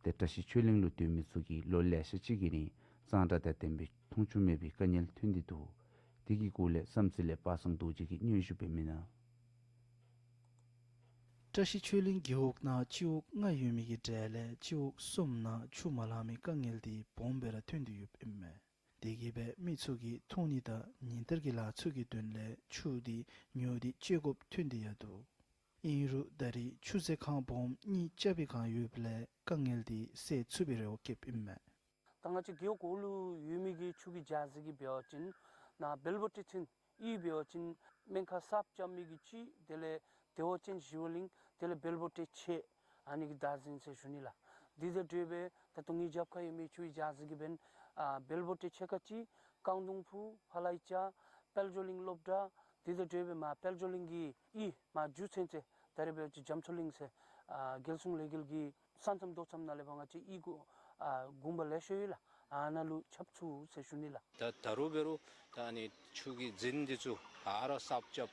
ཏེ་བཀྲ་ཤིས་ཆོས་གླིང་ལུ་སྡོད་མི་ཚུ་གིས་ལོ་ལེ་ཤ་ཅིག་གི་རིང་གཙང་སྦྲ་དང་ལྡན་པའི་འཐུང་ཆུ་མེད་པའི་དཀའ་ངལ་ཐོན་ཏེ་འདུག། དེ་གི་སྐོར་ལས་བསམ་རྩེ་ལས་པ་སངས་རྡོ་རྗེ་གིས་སྙན་ཞུ་འབད་མི་ནང་། བཀྲ་ཤིས་ཆོས་གླིང་རྒེད་འོག་ནང་སྤྱི་འོག་ལྔ་ཡོད་མི་གི་གྲས་ལས་སྤྱི་འོག་གསུམ་ནང་ཆུ་མ་ལང་མི་དཀའ་ངལ་དེ་སྦོམ་སྦེ་ར་ཐོན་ཏེ་ཡོདཔ་ཨིན་མས། དེ་གིས་སྦེ་མི་ཚུ་གིས་འཐུང་ནི་དང་ཉིན་ལྟར་གྱི་ལཱ་ཚུ་གི་དོན་ལས་ཆུ་དེ་ཉོ་སྟེ་སྤྱོད་དགོཔ་ཐོན་ཏེ་ཡང་འདུག། ཨིན་རུང་ད་རེས་ཆུ་མཛོད་ཁང་སྦོམ་གཉིས་རྐྱབ་པའི་བསྒང་ཡོདཔ་ལས་དཀའ་ངལ་དེ་སེལ་ཚུགས་པའི་རེ་བ་བསྐྱེདཔ་ཨིན་མས། ད་ང་བཅས་རྒེད་འོག་གུ་ལུ་ཡོད་མི་གི་ཆུ་གི་རྒྱ་ཟིལ་གྱི་འབད་བ་ཅིན་ནཱ་བལ་པོ་ཊའི་ཚུན་གཡུས་འབད་བ་ཅིན་སྨན་ཁང་གསརཔ་རྐྱབ་མི་གི་གཅིག། དེ་ལས་བདེ་བ་ཅན་ཞི་བ་གླིང་། དེ་ལས་བལ་པོ་ཊའི་ཆེ་ཨ་ནི་གི་བདའ་ཟུན་ཟེར་ཞུ་ནི་ལགས། དེ་དང་འབྲེལ་སྦེ་ད་ལྟོ་ངེའི་རྒྱབ་ཁར་ཡོད་མི་ཆུ་གི་རྒྱ་ཟིལ་གྱི་འབདན་ཨ་བལ་པོ་ཊའི་ཆེ་ཁག་གཅིག། རྐང་དུང་ཕུ། ཕ་ལའི་ཅ། དཔལ་འབྱོར་གླིང་སློབ་གྲྭ། དེ་དང་འབྲེལ་སྦེ་མར་དཔལ་འབྱོར་གླིང་གི་གཡུས་མར་རྒྱུ་ཚན་ཚེ་ད་རེས་འབད་བ་ཅིན་རྒྱ་མཚོ་གླིང་ཟེར་ཨ་རྒྱལ་སྲུང་ལས་འགུལ་གྱི་ས་མཚམས་རྡོ་མཚམས་ནང་ལས་ཕར་ང་བཅས་གཡུས་གུ་ཨ་དགོན་པ་ལེ་ཤ་ཡོད་ལགས། ཨ་ནཱ་ལུ་ཁྱབ་ཚུགས་ཟེར་ཞུ་ནི་ལགས། ད་ད་རུང་འབད་རུང་ད་ཨ་ནི་ཆུ་གི་རྫིང་འདི་ཚུ་ག་ར་གསརཔ་རྐྱབ།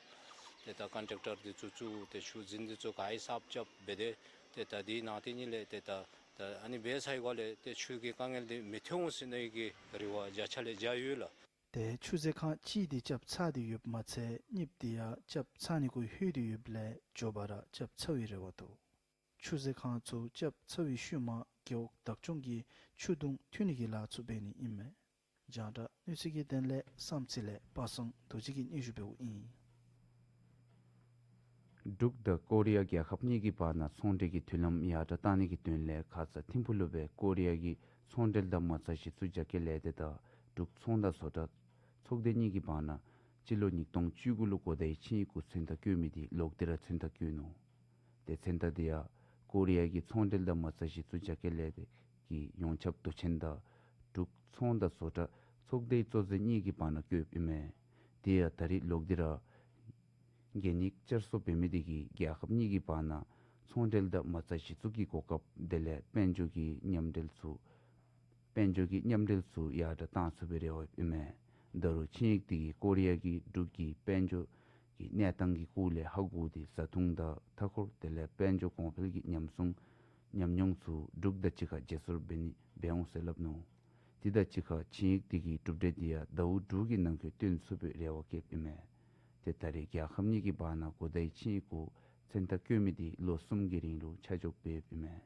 ཏེ་ད་ཀོན་ཊེག་ཊར་འདི་ཚུ་བཙུགས་ཏེ་ཆུ་རྫིང་འདི་ཚུ་ག་ར་གསརཔ་རྐྱབ་འབད་དེ་ཏེ་ད་དེའི་ནང་དེ་ཉིད་ལས་ཏེ་ད་ད་ཨ་ནི་འབད་ཚར་བའི་སྒང་ལས་ཏེ་ཆུ་གི་དཀའ་ངལ་འདི་མི་ཐོན་འོང་ཟེར་ནི་གི་རེ་བ་བརྒྱ་ཆ་ལས་བརྒྱ་ཡོད་ལགས། ཏེ་ཆུ་མཛོད་ཁང་གཅིག་དེ་རྐྱབ་ཚར་ཏེ་ཡོདཔ་མ་ཚད་གཉིསཔ་དེ་ཡང་རྐྱབ་ཚར་ནི་གུ་ལྷོད་དེ་ཡོདཔ་ལས་མགྱོགས་པ་ར་རྐྱབ་ཚར་བའི་རེ་བ་འདུག། ཆུ་མཛོད་ཁང་ཚུ་རྐྱབ་ཚར་བའི་ཤུལ་མ་རྒེད་འོག་བདག་སྐྱོང་གིས་ཆུ་དུང་འཐུང་ནི་གི་ལཱ་ཚུ་འབད་ནི་ཨིན་མས། རྒྱང་བསྒྲགས་གནས་ཚུལ་གྱི་དོན་ལས་བསམ་རྩེ་ལས་པ་སངས་རྡོ་རྗེ་གིས་སྙན་ཞུ་འབདཝ་ཨིན། འབྲུག་དང་ཀོ་རི་ཡ་རྒྱལ་ཁབ་གཉིས་ཀྱི་བར་ན་ཚོང་འབྲེལ་གྱི་མཐུན་ལམ་ཡར་དྲག་གཏང་ནི་གི་དོན་ལས་ཁ་ཙ་ཐིམ་ཕུག་ལུ་སྦེ་ཀོ་རི་ཡ་གི་ཚོང་འབྲེལ་དང་མ་རྩ་གཞི་བཙུགས་རྒྱ་སྐྱེད་ལས་སྡེ་དང་འབྲུག་ཚོང་དང་བཟོ་གྲྭ་ཚོགས་སྡེ་གཉིས་ཀྱི་བར་ན་སྤྱི་ལོ་ཉིས་སྟོང་བཅུ་དགུ་ལུ་གོ་བརྡའི་ཆིངས་ཡིག་གུ་མཚན་རྟགས་བཀོད་མི་དེ་ལོག་སྟེ་ར་མཚན་རྟགས་བཀོད་ནུག། ཏེ་མཚན་རྟགས་དེ་ཡང་ཀོ་རི་ཡ་གི་ཚོང་འབྲེལ་དང་མ་རྩ་གཞི་བཙུགས་རྒྱ་སྐྱེད་ལས་སྡེ་གི་ཡོངས་ཁྱབ་དུས་ཆེན་དང་འབྲུག་ཚོང་དང་བཟོ་གྲྭ་ཚོགས་སྡེའི་གཙོ་འཛིན་གཉིས་ཀྱི་བར་ན་བཀོདཔ་ཨིན་མས། དེ་ཡང་ད་རེས་ལོག་སྟེ་ར་གན་ཡིག་བསྐྱར་གསོ་འབད་མི་དེ་གིས་རྒྱལ་ཁབ་གཉིས་ཀྱི་བར་ན་ཚོང་འབྲེལ་དང་མ་རྩ་གཞི་བཙུགས་ཀྱི་གོ་སྐབས་དེ་ལས་དཔལ་འབྱོར་གྱི་མཉམ་འབྲེལ་ཚུ་དཔལ་འབྱོར་གྱི་མཉམ་འབྲེལ་ཚུ་ཡར་དྲག་གཏང་ཚུགས་པའི་རེ་བ་ཡོདཔ་ཨིན་མས། ད་རུང་ཆིངས་ཡིག་དེ་གིས་ཀོ་རི་ཡ་གིས་འབྲུག་གི་དཔལ་འབྱོར་ གི་གནས་སྟངས་ཀྱི་སྐོར་ལས་ཧ་གོ་སྟེ་བཟའ་འཐུང་དང་མཐའ་འཁོར་དེ་ལས་དཔལ་འབྱོར་གོང་འཕེལ་གྱི་ཉམས་སྲུང་ཉམས་མྱོང་ཚུ་འབྲུག་དང་གཅིག་ཁར་བརྗེ་སོར་འབད་ནི་འབད་འོང་ཟེར་སླབ་ནུག། དེ་དང་གཅིག་ཁར་ཆིངས་ཡིག་དེ་གི་གྲུབ་འབྲས་དེ་ཡང་ཟླཝ་དྲུག་གི་ནང་འཁོད་སྟོན་ཚུགས་པའི་རེ་བ་བསྐྱེདཔ་ཨིན་མས། ཏེ་ད་རེས་རྒྱལ་ཁབ་གཉིས་ཀྱི་བར་ན་གོ་བརྡའི་ཆིངས་ཡིག་གུ་མཚན་རྟགས་བཀོད་མི་དེ་ལོ་གསུམ་གྱི་རིང་ལུ་ཆ་འཇོག་འབདཝ་ཨིན་མས།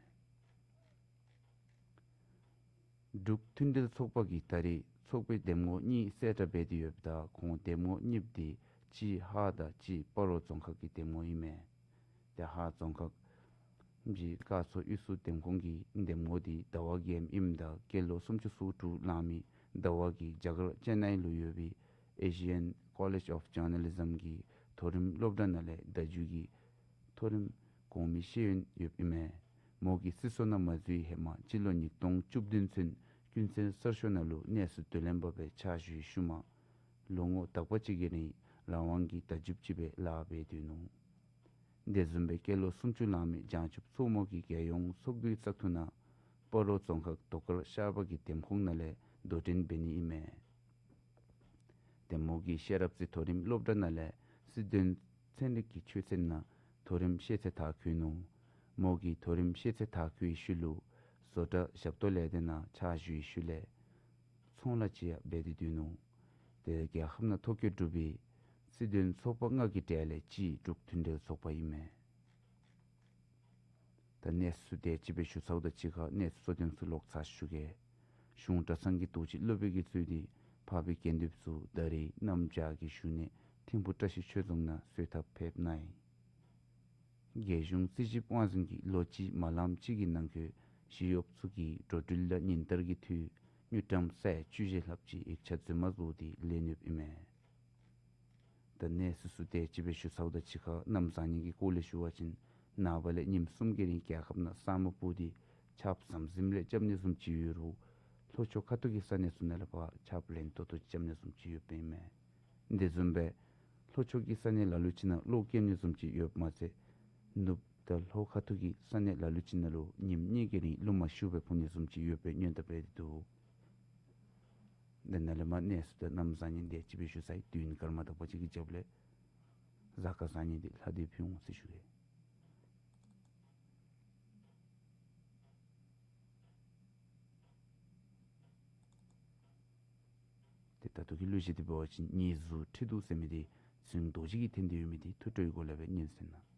འབྲུག་མཐུན་འབྲེལ་ཚོགས་པ་གིས་ད་རེས་ཚོགས་པའི་འདེམས་ངོ་གཉིས་གསལ་བསྒྲགས་འབད་དེ་ཡོདཔ་ད་ཁོང་འདེམས་ངོ་གཉིསཔ་དེ་གཅིག་ཧཱ་དང་གཅིག་སྤ་རོ་རྫོང་ཁག་གི་འདེམས་ངོ་ཨིན་མས། ཏེ་ཧཱ་རྫོང་ཁག་གི་སྐར་ཚོགས་དབུས་སུ་འདེམས་ཁོངས་ཀྱི་འདེམས་ངོ་དེ་ཟླ་བ་རྒྱལམ་ཨིནམ་ད་སྐྱེས་ལོ་སུམ་ཅུ་སོ་དྲུག་ལང་མི་ཟླ་བ་གིས་རྒྱ་གར་ཅེན་ནའི་ལུ་ཡོད་པའི་Asian College of Journalism གི་མཐོ་རིམ་སློབ་གྲྭ་ནང་ལས་བརྡ་བརྒྱུད་ཀྱི་མཐོ་རིམ་གོང་མའི་ཤེས་ཡོན་ཡོདཔ་ཨིན་མས། མོ་གིས་སྲིད་ཚོགས་ནང་མ་འཛུལ་བའི་ཧེ་མ་སྤྱི་ལོ་ཉིས་སྟོང་བཅུ་བདུན་ཚུན་ཀུན་གསལ་གསར་ཤོག་ནང་ལུ་གནས་ཚུལ་བསྡུ་ལེན་པ་སྦེ་ཕྱག་ཞུ་བའི་ཤུལ་མ་ལོ་ངོ་དག་པ་ཅིག་གི་རིང་རང་དབང་གི་བརྡ་བརྒྱུདཔ་ཅིག་སྦེ་ལཱ་འབད་སྡོད་ནུག། དེ་བཟུམ་སྦེ་སྐྱེས་ལོ་སུམ་ཅུ་ལང་མི་བྱང་ཆུབ་མཚོ་མོ་གིས་རྒྱལ་ཡོངས་ཚོགས་འདུའི་བཙག་འཐུ་ནང་སྤ་རོ་རྫོང་ཁག་དོ་དཀར་ཤར་པ་གི་འདེམས་ཁོངས་ནང་ལས་དོ་འགྲན་འབད་ནི་ཨིན་མས། ཏེ་མོ་གིས་ཤེས་རབ་རྩེ་མཐོ་རིམ་སློབ་གྲྭ་ནང་ལས་སྲིད་དོན་ཚན་རིག་གི་ཆོས་ཚན་ནང་མཐོ་རིམ་ཤེས་ཚད་མཐར་འཁྱོལ་ནུག། མོ་གིས་མཐོ་རིམ་ཤེས་ཚད་མཐར་འཁྱོལ་བའི་ཤུལ་ལུ་བཟོ་གྲྭ་ཞབས་ཏོག་ལས་སྡེ་ནང་ཕྱག་ཞུ་བའི་ཤུལ་ལས་ཚོང་ལཱ་ཅིག་ཡང་འབད་དེ་སྡོད་ནུག། ཏེ་རྒྱལ་ཁབ་ནང་ཐོ་བཀོད་གྲུབ་པའི་སྲིད་དོན་ཚོགས་པ་ལྔ་གི་གྲས་ལས་གཅིག་འབྲུག་མཐུན་འབྲེལ་ཚོགས་པ་ཨིན་མས། ད་གནས་ཚུལ་དེ་ཅིག་སྦེ་ཞུ་ཚརཝ་དང་གཅིག་ཁར་གནས་ཚུལ་གཙོ་དོན་ཚུ་ལོག་ཚར་ཞུ་གེ། གཞུང་གྲྭ་ཚང་གི་རྡོ་རྗེ་སློབ་དཔོན་གྱིས་གཙོས་ཏེ་འཕགས་པའི་དགེ་འདུན་ཚུ་ད་རེས་གནམ་བྱཱར་གྱི་བཞུགས་གནས་ཐིམ་ཕུ་བཀྲ་ཤིས་ཆོས་རྫོང་ནང་གསོལ་ཐབ་ཕེབས་གནང་ཡི། རྒྱལ་གཞུང་རྩིས་ཞིབ་དབང་འཛིན་གྱིས་ལོ་གཅིག་མ་ལངམ་ཅིག་གི་ནང་འཁོད་ཞི་གཡོགཔ་ཚུ་གིས་འགྲོ་འགྲུལ་དང་ཉིན་ལྟར་གྱི་འཐུས་དངུལ་ཀྲམ་ས་ཡ་བཅུ་བཞི་ལྷགཔ་ཅིག་ཡིག་ཆ་རྫུན་མ་བཟོ་སྟེ་ལེན་ཡོདཔ་ཨིན་མས། ད་གནས་ཚུལ་ཚུ་དེ་ཅིག་སྦེ་ཞུ་ཚརཝ་དང་གཅིག་ཁར་གནམ་བཟང་ངན་གྱི་སྐོར་ལས་ཞུ་བ་ཅིན་ནངས་པ་ལས་ཉིནམ་གསུམ་གྱི་རིང་རྒྱལ་ཁབ་ནང་ས་སྨུག་སྤུབས་ཏེ་ཆརཔ་ཟམ་ཟིམ་ལས་རྐྱབ་ནི་བཟུམ་ཅིག་ཡོད་རུང་ལྷོ་ཕྱོགས་ཁ་ཐུག་གི་ས་གནས་ཚུ་ནང་ལས་ཕར་ཆརཔ་རན་ཏོག་ཏོ་རྐྱབ་ནི་བཟུམ་ཅིག་ཡོདཔ་ཨིན་མས། དེ་བཟུམ་སྦེ་ལྷོ་ཕྱོགས་ཀྱི་ས་གནས་ལ་ལུ་ཅིག་ནང་གློག་རྐྱབ་ནི་བཟུམ་ཅིག་ཡོདཔ་མ་ཚད་ནུབ་དང་ལྷོ་ཁ་ཐུག་གི་ས་གནས་ལ་ལུ་ཅིག་ནང་ལུ་ཉིནམ་གཉིས་ཀྱི་རིང་རླུང་མ་ཤུགས་སྦེ་འཕུ་ནི་བཟུམ་ཅིག་ཡོད་པའི་སྔོན་བརྡ་འབད་དེ་འདུག། དེ་ནང་ལས་མར་གནས་ཚུལ་དང་གནམ་བཟང་ངན་དེ་ཅིག་སྦེ་ཞུ་ཚར་ཡི། དུས་ཡུན་སྐར་མ་དག་པ་ཅིག་གི་རྒྱབ་ལས་གཟའ་སྐར་བཟང་ངན་དེ་ལྷག་སྟེ་ཕུལ་འོང་ཟེར་ཞུ་གེ། ཏེ་ད་ལྟོ་གི་གླུ་གཞས་དེ་འབད་བ་ཅིན་ཉི་གཟུགས་ཁྲི་གདུགས་ཟེར་མི་དེ་ཚེ་རིང་རྡོ་རྗེ་གིས་འཐེན་ཏེ་ཡོད་མི་དེ་ཐུགས་སྤྲོ་བའི་སྒོ་ལས་སྦེ་ཉན་གསན་གནང་།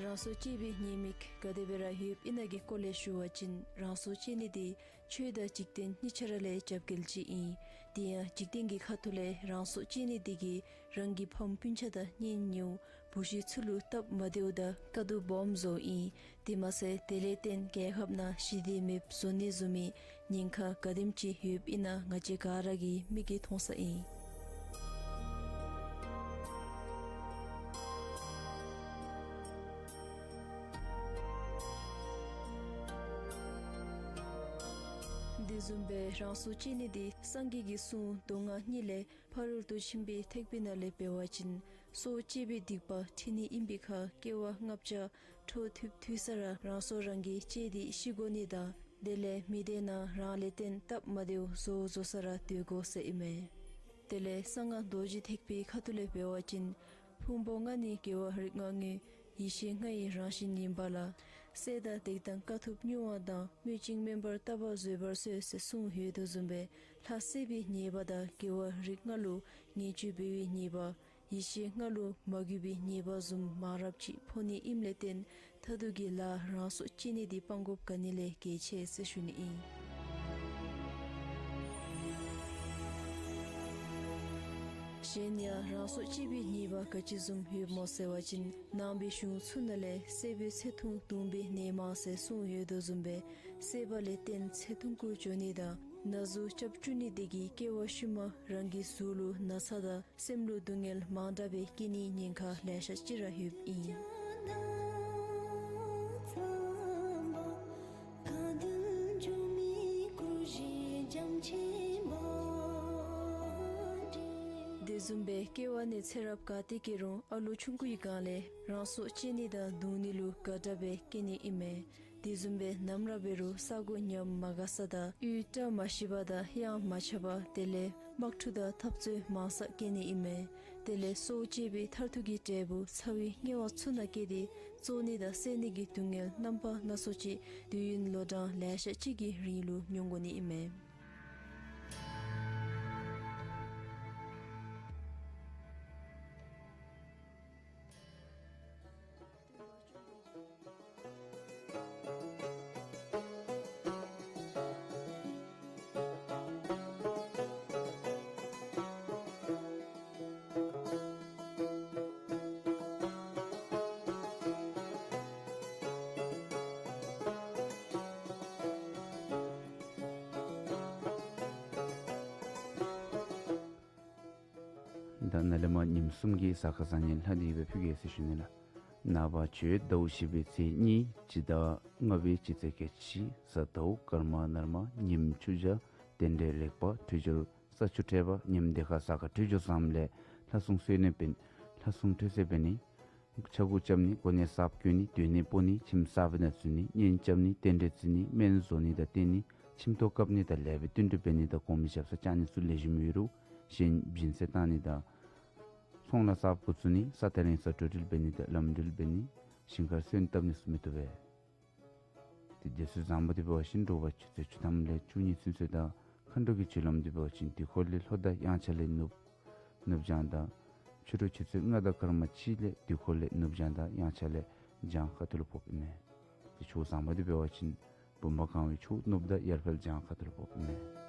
རང་སྲོག་བཅད་པའི་ཉེས་དམིགས་ག་དེ་སྦེ་ར་ཡོདཔ་ཨིན་ན་གི་སྐོར་ལས་ཞུ་བ་ཅིན་རང་སྲོག་བཅད་ནི་འདི་ཆོས་དང་འཇིག་རྟེན་གཉིས་ཆ་ར་ལས་རྒྱབ་འགལ་ཅིག་ཨིན། དེ་ཡང་འཇིག་རྟེན་གྱི་ཁ་ཐུག་ལས་རང་སྲོག་བཅད་ནི་འདི་གིས་རང་གི་ཕམ་སྤུན་ཆ་དང་གཉེན་ཉེཝ་བུ་གཞི་ཚུ་ལུ་སྟབས་མ་བདེཝ་དང་དཀའ་སྡུག་སྦོམ་བཟོཝ་ཨིན། དེ་མ་ཚད་དེ་ལས་བརྟེན་རྒྱལ་ཁབ་ནང་ཞི་བདེ་མེདཔ་བཟོ་ནི་བཟུམ་མའི་ཉེན་ཁ་ག་དེམ་ཅིག་ཡོདཔ་ཨིན་ན་ང་བཅས་ག་ར་གི་མིག་གིས་མཐོང་ས་ཨིན། དེ་བཟུམ་སྦེ་རང་སྲོག་བཅད་ནི་འདི་སངས་རྒྱས་ཀྱི་གསུང་མདོ་སྔགས་གཉིས་ལས་ཕ་རོལ་ཏུ་ཕྱིན་པའི་ཐེག་པའི་ནང་ལས་འབད་བ་ཅིན་སྲོག་བཅད་པའི་སྡིག་པ་འཁྲི་ནི་ཨིན་པའི་ཁར་སྐྱེ་བ་ལྔ་བརྒྱ་འཕྲོ་མཐུད་མཐུད་ས་ར་རང་སྲོག་རང་གིས་བཅད་དེ་ཤི་དགོ་ནི་དང་དེ་ལས་མི་སྡེ་ནང་རང་ལས་བརྟེན་སྟབས་མ་བདེཝ་བཟོ་བཟོ་ས་ར་སྡོད་དགོ་ཟེར་ཨིན་མས། དེ་ལས་གསང་སྔགས་རྡོ་རྗེ་ཐེག་པའི་ཁ་ཐུག་ལས་འབད་བ་ཅིན་ཕུང་པོ་ལྔ་ནི་རྒྱལ་བ་རིགས་ལྔ་དངོས། ཡེ་ཤེས་ལྔ་ཡི་རང་བཞིན་ཡིན་པ་ལ། སྲེད་དང་སྡིག་དང་དཀའ་ཐུབ་མྱོང་བ་དང་སྨོད་ཅིང་དམན་པར་ལྟ་བ་བཟོད་པར་གསོལ་ཟེར་གསུངས་ཡོད་དོ་བཟུམ་སྦེ་ལྷ་སྲས་པའི་ཉེས་པ་དང་རྒྱལ་བ་རིགས་ལྔ་ལུ་ཉེས་སྤྱོད་འབད་བའི་ཉེས་པ། ཡེ་ཤེས་ལྔ་ལུ་མ་གུས་པའི་ཉེས་པ་བཟུམ་མང་རབས་ཅིག་ཕོག་ནི་ཨིནམ་ལས་བརྟེན་མཐར་ཐུག་གི་ལཱ་རང་སྲོག་བཅད་ནི་འདི་སྤང་དགོཔ་ག་ནི་ལས་གལ་ཆེ་ཟེར་ཞུ་ནི་ཨིན། གཞན་ཡང་རང་སྲོག་བཅད་པའི་ཉེས་པ་ག་ཅི་བཟུམ་ཡོདཔ་སྨོ་ཟེར་བ་ཅིན་ནང་པའི་གཞུང་ཚུ་ནང་ལས་སྲེད་པའི་ཚེ་ཐུང་གདུང་བའི་ནད་མང་ཟེར་གསུངས་ཡོད་དོ་བཟུམ་སྦེ་སྲེད་པ་ལས་བརྟེན་ཚེ་ཐུང་ཀུ་འགྱོ་ནི་དང་ན་ཟུག་རྐྱབ་བཅུག་ནི་འདི་གིས་སྐྱེ་བ་ཤུལ་མ་རང་གི་གཟུགས་ལུ་ན་ཚ་དང་སེམས་ལུ་སྡུག་བསྔལ་མང་དྲགས་སྦེ་སྐྱེ་ནིའི་ཉེན་ཁ་ལེ་ཤ་ཅིག་ར་ཡོདཔ་ཨིན། དེ་བཟུམ་སྦེ་སྐྱེ་བ་ནས་ཚེ་རབས་ག་ཏེ་སྐྱེ་རུང་ཨ་ལོ་ཆུང་ཀུའི་སྒང་ལས་རང་སྲོག་བཅད་ནི་དང་བརྡུང་ནི་ལུ་དགའ་དྲགས་སྦེ་སྐྱེ་ནི་ཨིན་མས། དེ་བཟུམ་སྦེ་ནམ་ར་འབད་རུང་ས་གོ་ཉམས་མ་དགའ་ས་དང་གཡུས་བཀྲ་མ་ཤིས་པ་དང་གཡང་མ་ཆགས་པ་དེ་ལས་དམག་འཁྲུག་དང་འཐབ་རྩོད་མང་ས་སྐྱེ་ནི་ཨིན་མས། དེ་ལས་སྲོག་བཅད་པའི་མཐར་ཐུག་གི་འབྲས་བུ་ཚ་བའི་དམྱལ་བ་ཚུ་ནང་སྐྱེས་ཏེ་བཙོག་ནི་དང་བསད་ནི་གི་སྡུག་བསྔལ་རྣམ་པ་སྣ་ཚོགས་ཅིག་དུས་ཡུན་ལོ་གྲངས་ལེ་ཤ་ཅིག་གི་རིང་ལུ་མྱོང་དགོ་ནི་ཨིན་མས། ད་ནཱ་ལས་མར་ཉིནམ་གསུམ་གྱི་གཟའ་སྐར་བཟང་ངན་ལྷག་སྟེ་སྦེ་ཕུལ་གེ་ཟེར་ཞུ་ནི་ལགས། ནངས་པ་བྱོས་ཟླཝ་བཞི་པའི་ཚེས་གཉིས་སྤྱི་ཟླ་ལྔ་པའི་སྤྱི་ཚེས་ཁལ་གཅིག་གཟའ་ཟླཝ་སྐར་མ་ནར་མ་ཉིནམ་ཆུ་བྱ་རྟེན་འབྲེལ་ལེགས་པ་འཕྲོད་སྦྱོར་ས་ཆུ་འཕྲད་པ་ཉིནམ་འདི་ཁར་གཟའ་སྐར་འཕྲོད་སྦྱོར་བཟངམ་ལས་ལྷ་སྲུང་གསོལ་ནི་འབད་ནི་ལྷ་སྲུང་ཁྲུས་གསོལ་འབད་ནི་ཕྱག་འགུགས་རྐྱབ་ནི་གོ་གནས་གསརཔ་བསྐོ་ནི་སྡོད་གནས་སྤོ་ནི་ཁྱིམ་གསརཔ་ནང་འཛུལ་ནི་གཉེན་རྐྱབ་ནི་རྟེན་འབྲེལ་བརྩི་ནི་སྨན་བཟོ་ནི་དང་བསྟེན་ནི་ཁྱིམ་ཐོག་བཀབ་ནི་དང་ལེགས་པའི་བསྟུན་གྲོས་འབད་ནི་དང་གོང་མའི་ཞབས་སར་བཅར་ནི་ཚུ་ལེགས་ཤོམ་ཡོད་རུང་གཞན་སྦྱིན་སྲེག་བཏང་ནི་དང་ཚོང་ལཱ་གསརཔ་འགོ་བཙུགས་ནི་ས་ཐག་རིང་སར་འགྲོ་འགྲུལ་འབད་ནི་དང་ལམ་འགྲུལ་འབད་ནི་ཞིང་ཁར་སོན་བཏབ་ནི་ཚུ་མི་བཏུབ་པས། ཏེ་དུས་ཚོད་བཟང་པོ་འདི་འབད་བ་ཅིན་དྲོ་པ་ཆུ་ཚོད་བཅུ་ཐམ་ལས་བཅུ་གཉིས་ཚུན་ཚོད་དང་མཁའ་འགྲོ་གི་རྒྱུ་ལམ་འདི་འབད་བ་ཅིན་དུས་འཁོར་ལས་ལྷོ་དང་དབྱངས་འཆར་ལས་ནུབ། ནུབ་བྱང་དང་ཕྱི་རུ་ཆུ་ཚོད་ལྔ་དང་སྐར་མ་གཅིག་ལས་དུས་འཁོར་ལས་ནུབ་བྱང་དང་དབྱངས་འཆར་ལས་བྱང་ཁ་ཐུག་ལུ་ཕོགཔ་ཨིན་མས། ཏེ་ཕྱོགས་བཟང་པོ་འདི་འབད་བ་ཅིན་བུམ་པ་གང་བའི་ཕྱོགས་ནུབ་དང་ཡར་འཕེལ་བྱང་ཁ་ཐུག་ལུ་ཕོགཔ་ཨིན་མས།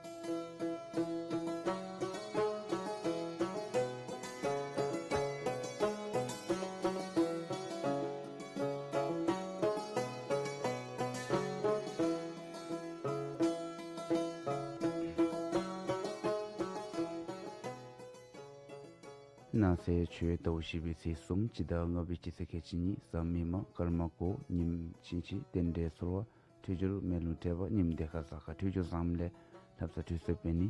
གནངས་ཚེ་བྱོས་ཟླཝ་བཞི་པའི་ཚེས་གསུམ་སྤྱི་ཟླ་ལྔ་པའི་སྤྱི་ཚེས་ཁལ་གཅིག་གཉིས་གཟའ་མིག་དམར་སྐར་མ་དགུ་ཉིནམ་ཕྱིན་ཅི་རྟེན་འབྲེལ་ཚོར་བ་འཕྲོད་སྦྱོར་སྨན་ལུང་འཕྲད་པ་ཉིནམ་འདི་ཁར་གཟའ་སྐར་འཕྲོད་སྦྱོར་བཟངམ་ལས་ལྷ་བསངས་ཁྲུས་གསོལ་འབད་ནི་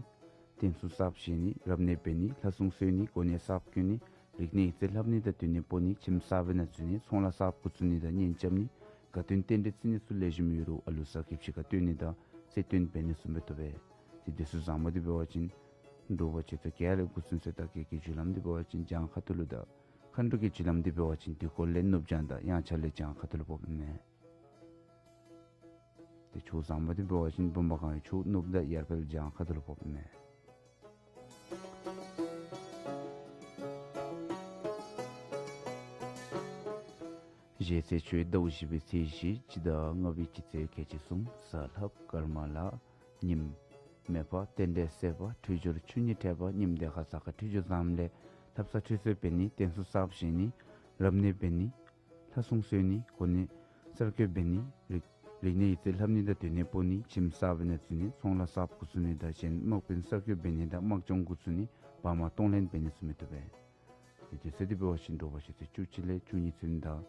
རྟེན་གསུམ་གསརཔ་བཞེངས་ནི་རབ་གནས་འབད་ནི་ལྷ་སྲུང་གསོལ་ནི་གོ་གནས་གསརཔ་བསྐོ་ནི་རིག་གནས་ཡིག་རྩིས་ལྷབ་ནི་དང་སྡོད་གནས་སྤོ་ནི་ཁྱིམ་གསརཔ་ནང་འཛུལ་ནི་ཚོང་ལཱ་གསརཔ་འགོ་བཙུགས་ནི་དང་གཉེན་རྐྱབ་ནི་དགའ་སྟོན་རྟེན་འབྲེལ་བརྩི་ནི་ཚུ་ལེགས་ཤོམ་ཡོད་རུང་ཨ་ལུ་གཟའ་སྐར་ཕྱེད་ཀ་སྟོན་ནི་དང་རྩེད་སྟོན་འབད་ནི་ཚུ་མི་བཏུབ་པས། ཏེ་དུས་ཚོད་བཟང་པོ་འདི་འབད་བ་ཅིན་དྲོ་པ་ཆུ་ཚོད་བརྒྱད་ལས་དགུ་ཚུན་ཚོད་དང་བརྒྱད་ཀྱི་རྒྱུ་ལམ་འདི་འབད་བ་ཅིན་བྱང་ཁ་ཐུག་ལུ་དང་མཁའ་འགྲོ་གི་རྒྱུ་ལམ་འདི་འབད་བ་ཅིན་དུས་འཁོར་ལས་ནུབ་བྱང་དང་དབྱངས་འཆར་ལས་བྱང་ཁ་ཐུག་ལུ་ཕོགཔ་ཨིན་མས། ཏེ་ཕྱོགས་བཟང་པོ་འདི་འབད་བ་ཅིན་བུམ་པ་གང་བའི་ཕྱོགས་ནུབ་དང་ཡར་འཕེལ་བྱང་ཁ་ཐུག་ལུ་ཕོགཔ་ཨིན་མས། ཞེས་ཚེས་ཆོས་ཟླཝ་བཞི་པའི་ཚེས་བཞི་སྤྱི་ཟླ་ལྔ་པའི་སྤྱི་ཚེས་ཁལ་གཅིག་གསུམ་གཟའ་ལྷགཔ་སྐར་མ་ལ་ཉིམ་མེ་ཕག་རྟེན་འབྲེལ་སྲེད་པ་འཕྲོད་སྦྱོར་ཆུ་གཉིས་འཕྲད་པ་ཉིམ་དེ་ཁར་གཟའ་སྐར་འཕྲོད་སྦྱོར་བཟངམ་ལས་ལྷ་བསངས་ཁྲུས་གསོལ་འབད་ནི་རྟེན་གསུམ་གསརཔ་བཞེངས་ནི་རབ་གནས་འབད་ནི་ལྷ་སྲུང་གསོལ་ནི་གོ་གནས་གསར་བསྐོ་འབད་ནི་རིག་རིག་གནས་ཡིག་རྩིས་ལྷབ་ནི་དང་སྡོད་གནས་སྤོ་ནི་ཁྱིམ་གསརཔ་ནང་འཛུལ་ནི་ཚོང་ལཱ་གསརཔ་འགོ་བཙུགས་ནི་དང་གཞན་དམག་དཔོན་གསར་བསྐོ་འབད་ནི་དང་དམག་སྦྱོང་འགོ་བཙུགས་ནི་བག་མ་གཏོང་ལེན་འབད་ནི་ཚུ་མི་བཏུབ་པས། དེ་དུས་ཚོད་འདི་འབད་བ་ཅིན་དྲོ་པ་ཆུ་ཚོད་བཅུ་གཅིག་ལས་བཅུ་གཉིས་ཚུན་དང་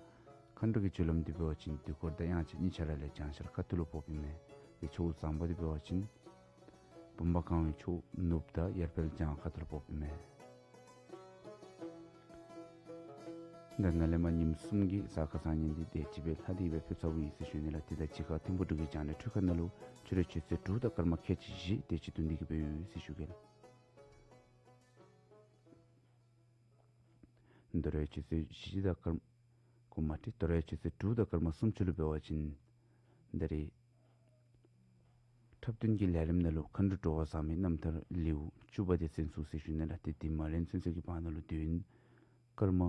མཁའ་འགྲོ་གི་རྒྱུ་ལམ་འདི་འབད་བ་ཅིན་དུས་འཁོར་དང་དབྱངས་འཆར་གཉིས་ཆ་ར་ལས་བྱང་ཤར་ཁ་ཐུག་ལུ་ཕོགཔ་ཨིན་མས། དེ་ཕྱོགས་བཟང་པོ་འདི་འབད་བ་ཅིན་བུམ་པ་གང་བའི་ཕྱོགས་ནུབ་དང་ཡར་འཕེལ་བྱང་ཁ་ཐུག་ལུ་ཕོགཔ་ཨིན་མས། ད་ནཱ་ལས་མར་ཉིནམ་གསུམ་གྱི་གཟའ་ཁ་སང་ཉིན་འདི་དེ་ཅིག་སྦེ་ལྷག་སྟེ་སྦེ་ཕུལ་ཚརཝ་ཨིན་ཟེར་ཞུ་ནི་ལགས། དེ་དང་གཅིག་ཁར་ཐིམ་ཕུག་འབྲུག་གི་བྱང་གནས་ཁྲུས་ཁང་ནང་ལུ་ཕྱི་རུ་ཆུ་ཚོད་དྲུག་དང་སྐར་མ་ཁལ་གཅིག་བཞི་དེ་ཅིག་ཐུང་སྟེ་གི་སྦེ་ཡོད་ཟེར་ཞུ་གེ་ལགས། དོ་རུང་ཆུ་ཚོད་བཞི་དང་སྐར་མ་གོ་མ་ཏེ་དོ་རུང་ཆུ་ཚོད་དྲུག་དང་སྐར་མ་སུམ་ཅུ་ལུ་འབད་བ་ཅིན་ད་རེས་འཁྲབ་སྟོན་གྱི་ལས་རིམ་ནང་ལུ་མཁའ་འགྲོ་འགྲོ་བ་བཟང་མོའི་རྣམ་ཐར་ལེའུ་བཅུ་པ་དེ་གསན་ཚུགས་ཟེར་ཞུ་ནི་ལགས། དེ་དེ་མ་ལེན་ཚུན་ཚོད་ཀྱི་བར་ན་ལུ་དུས་ཡུན་སྐར་མ་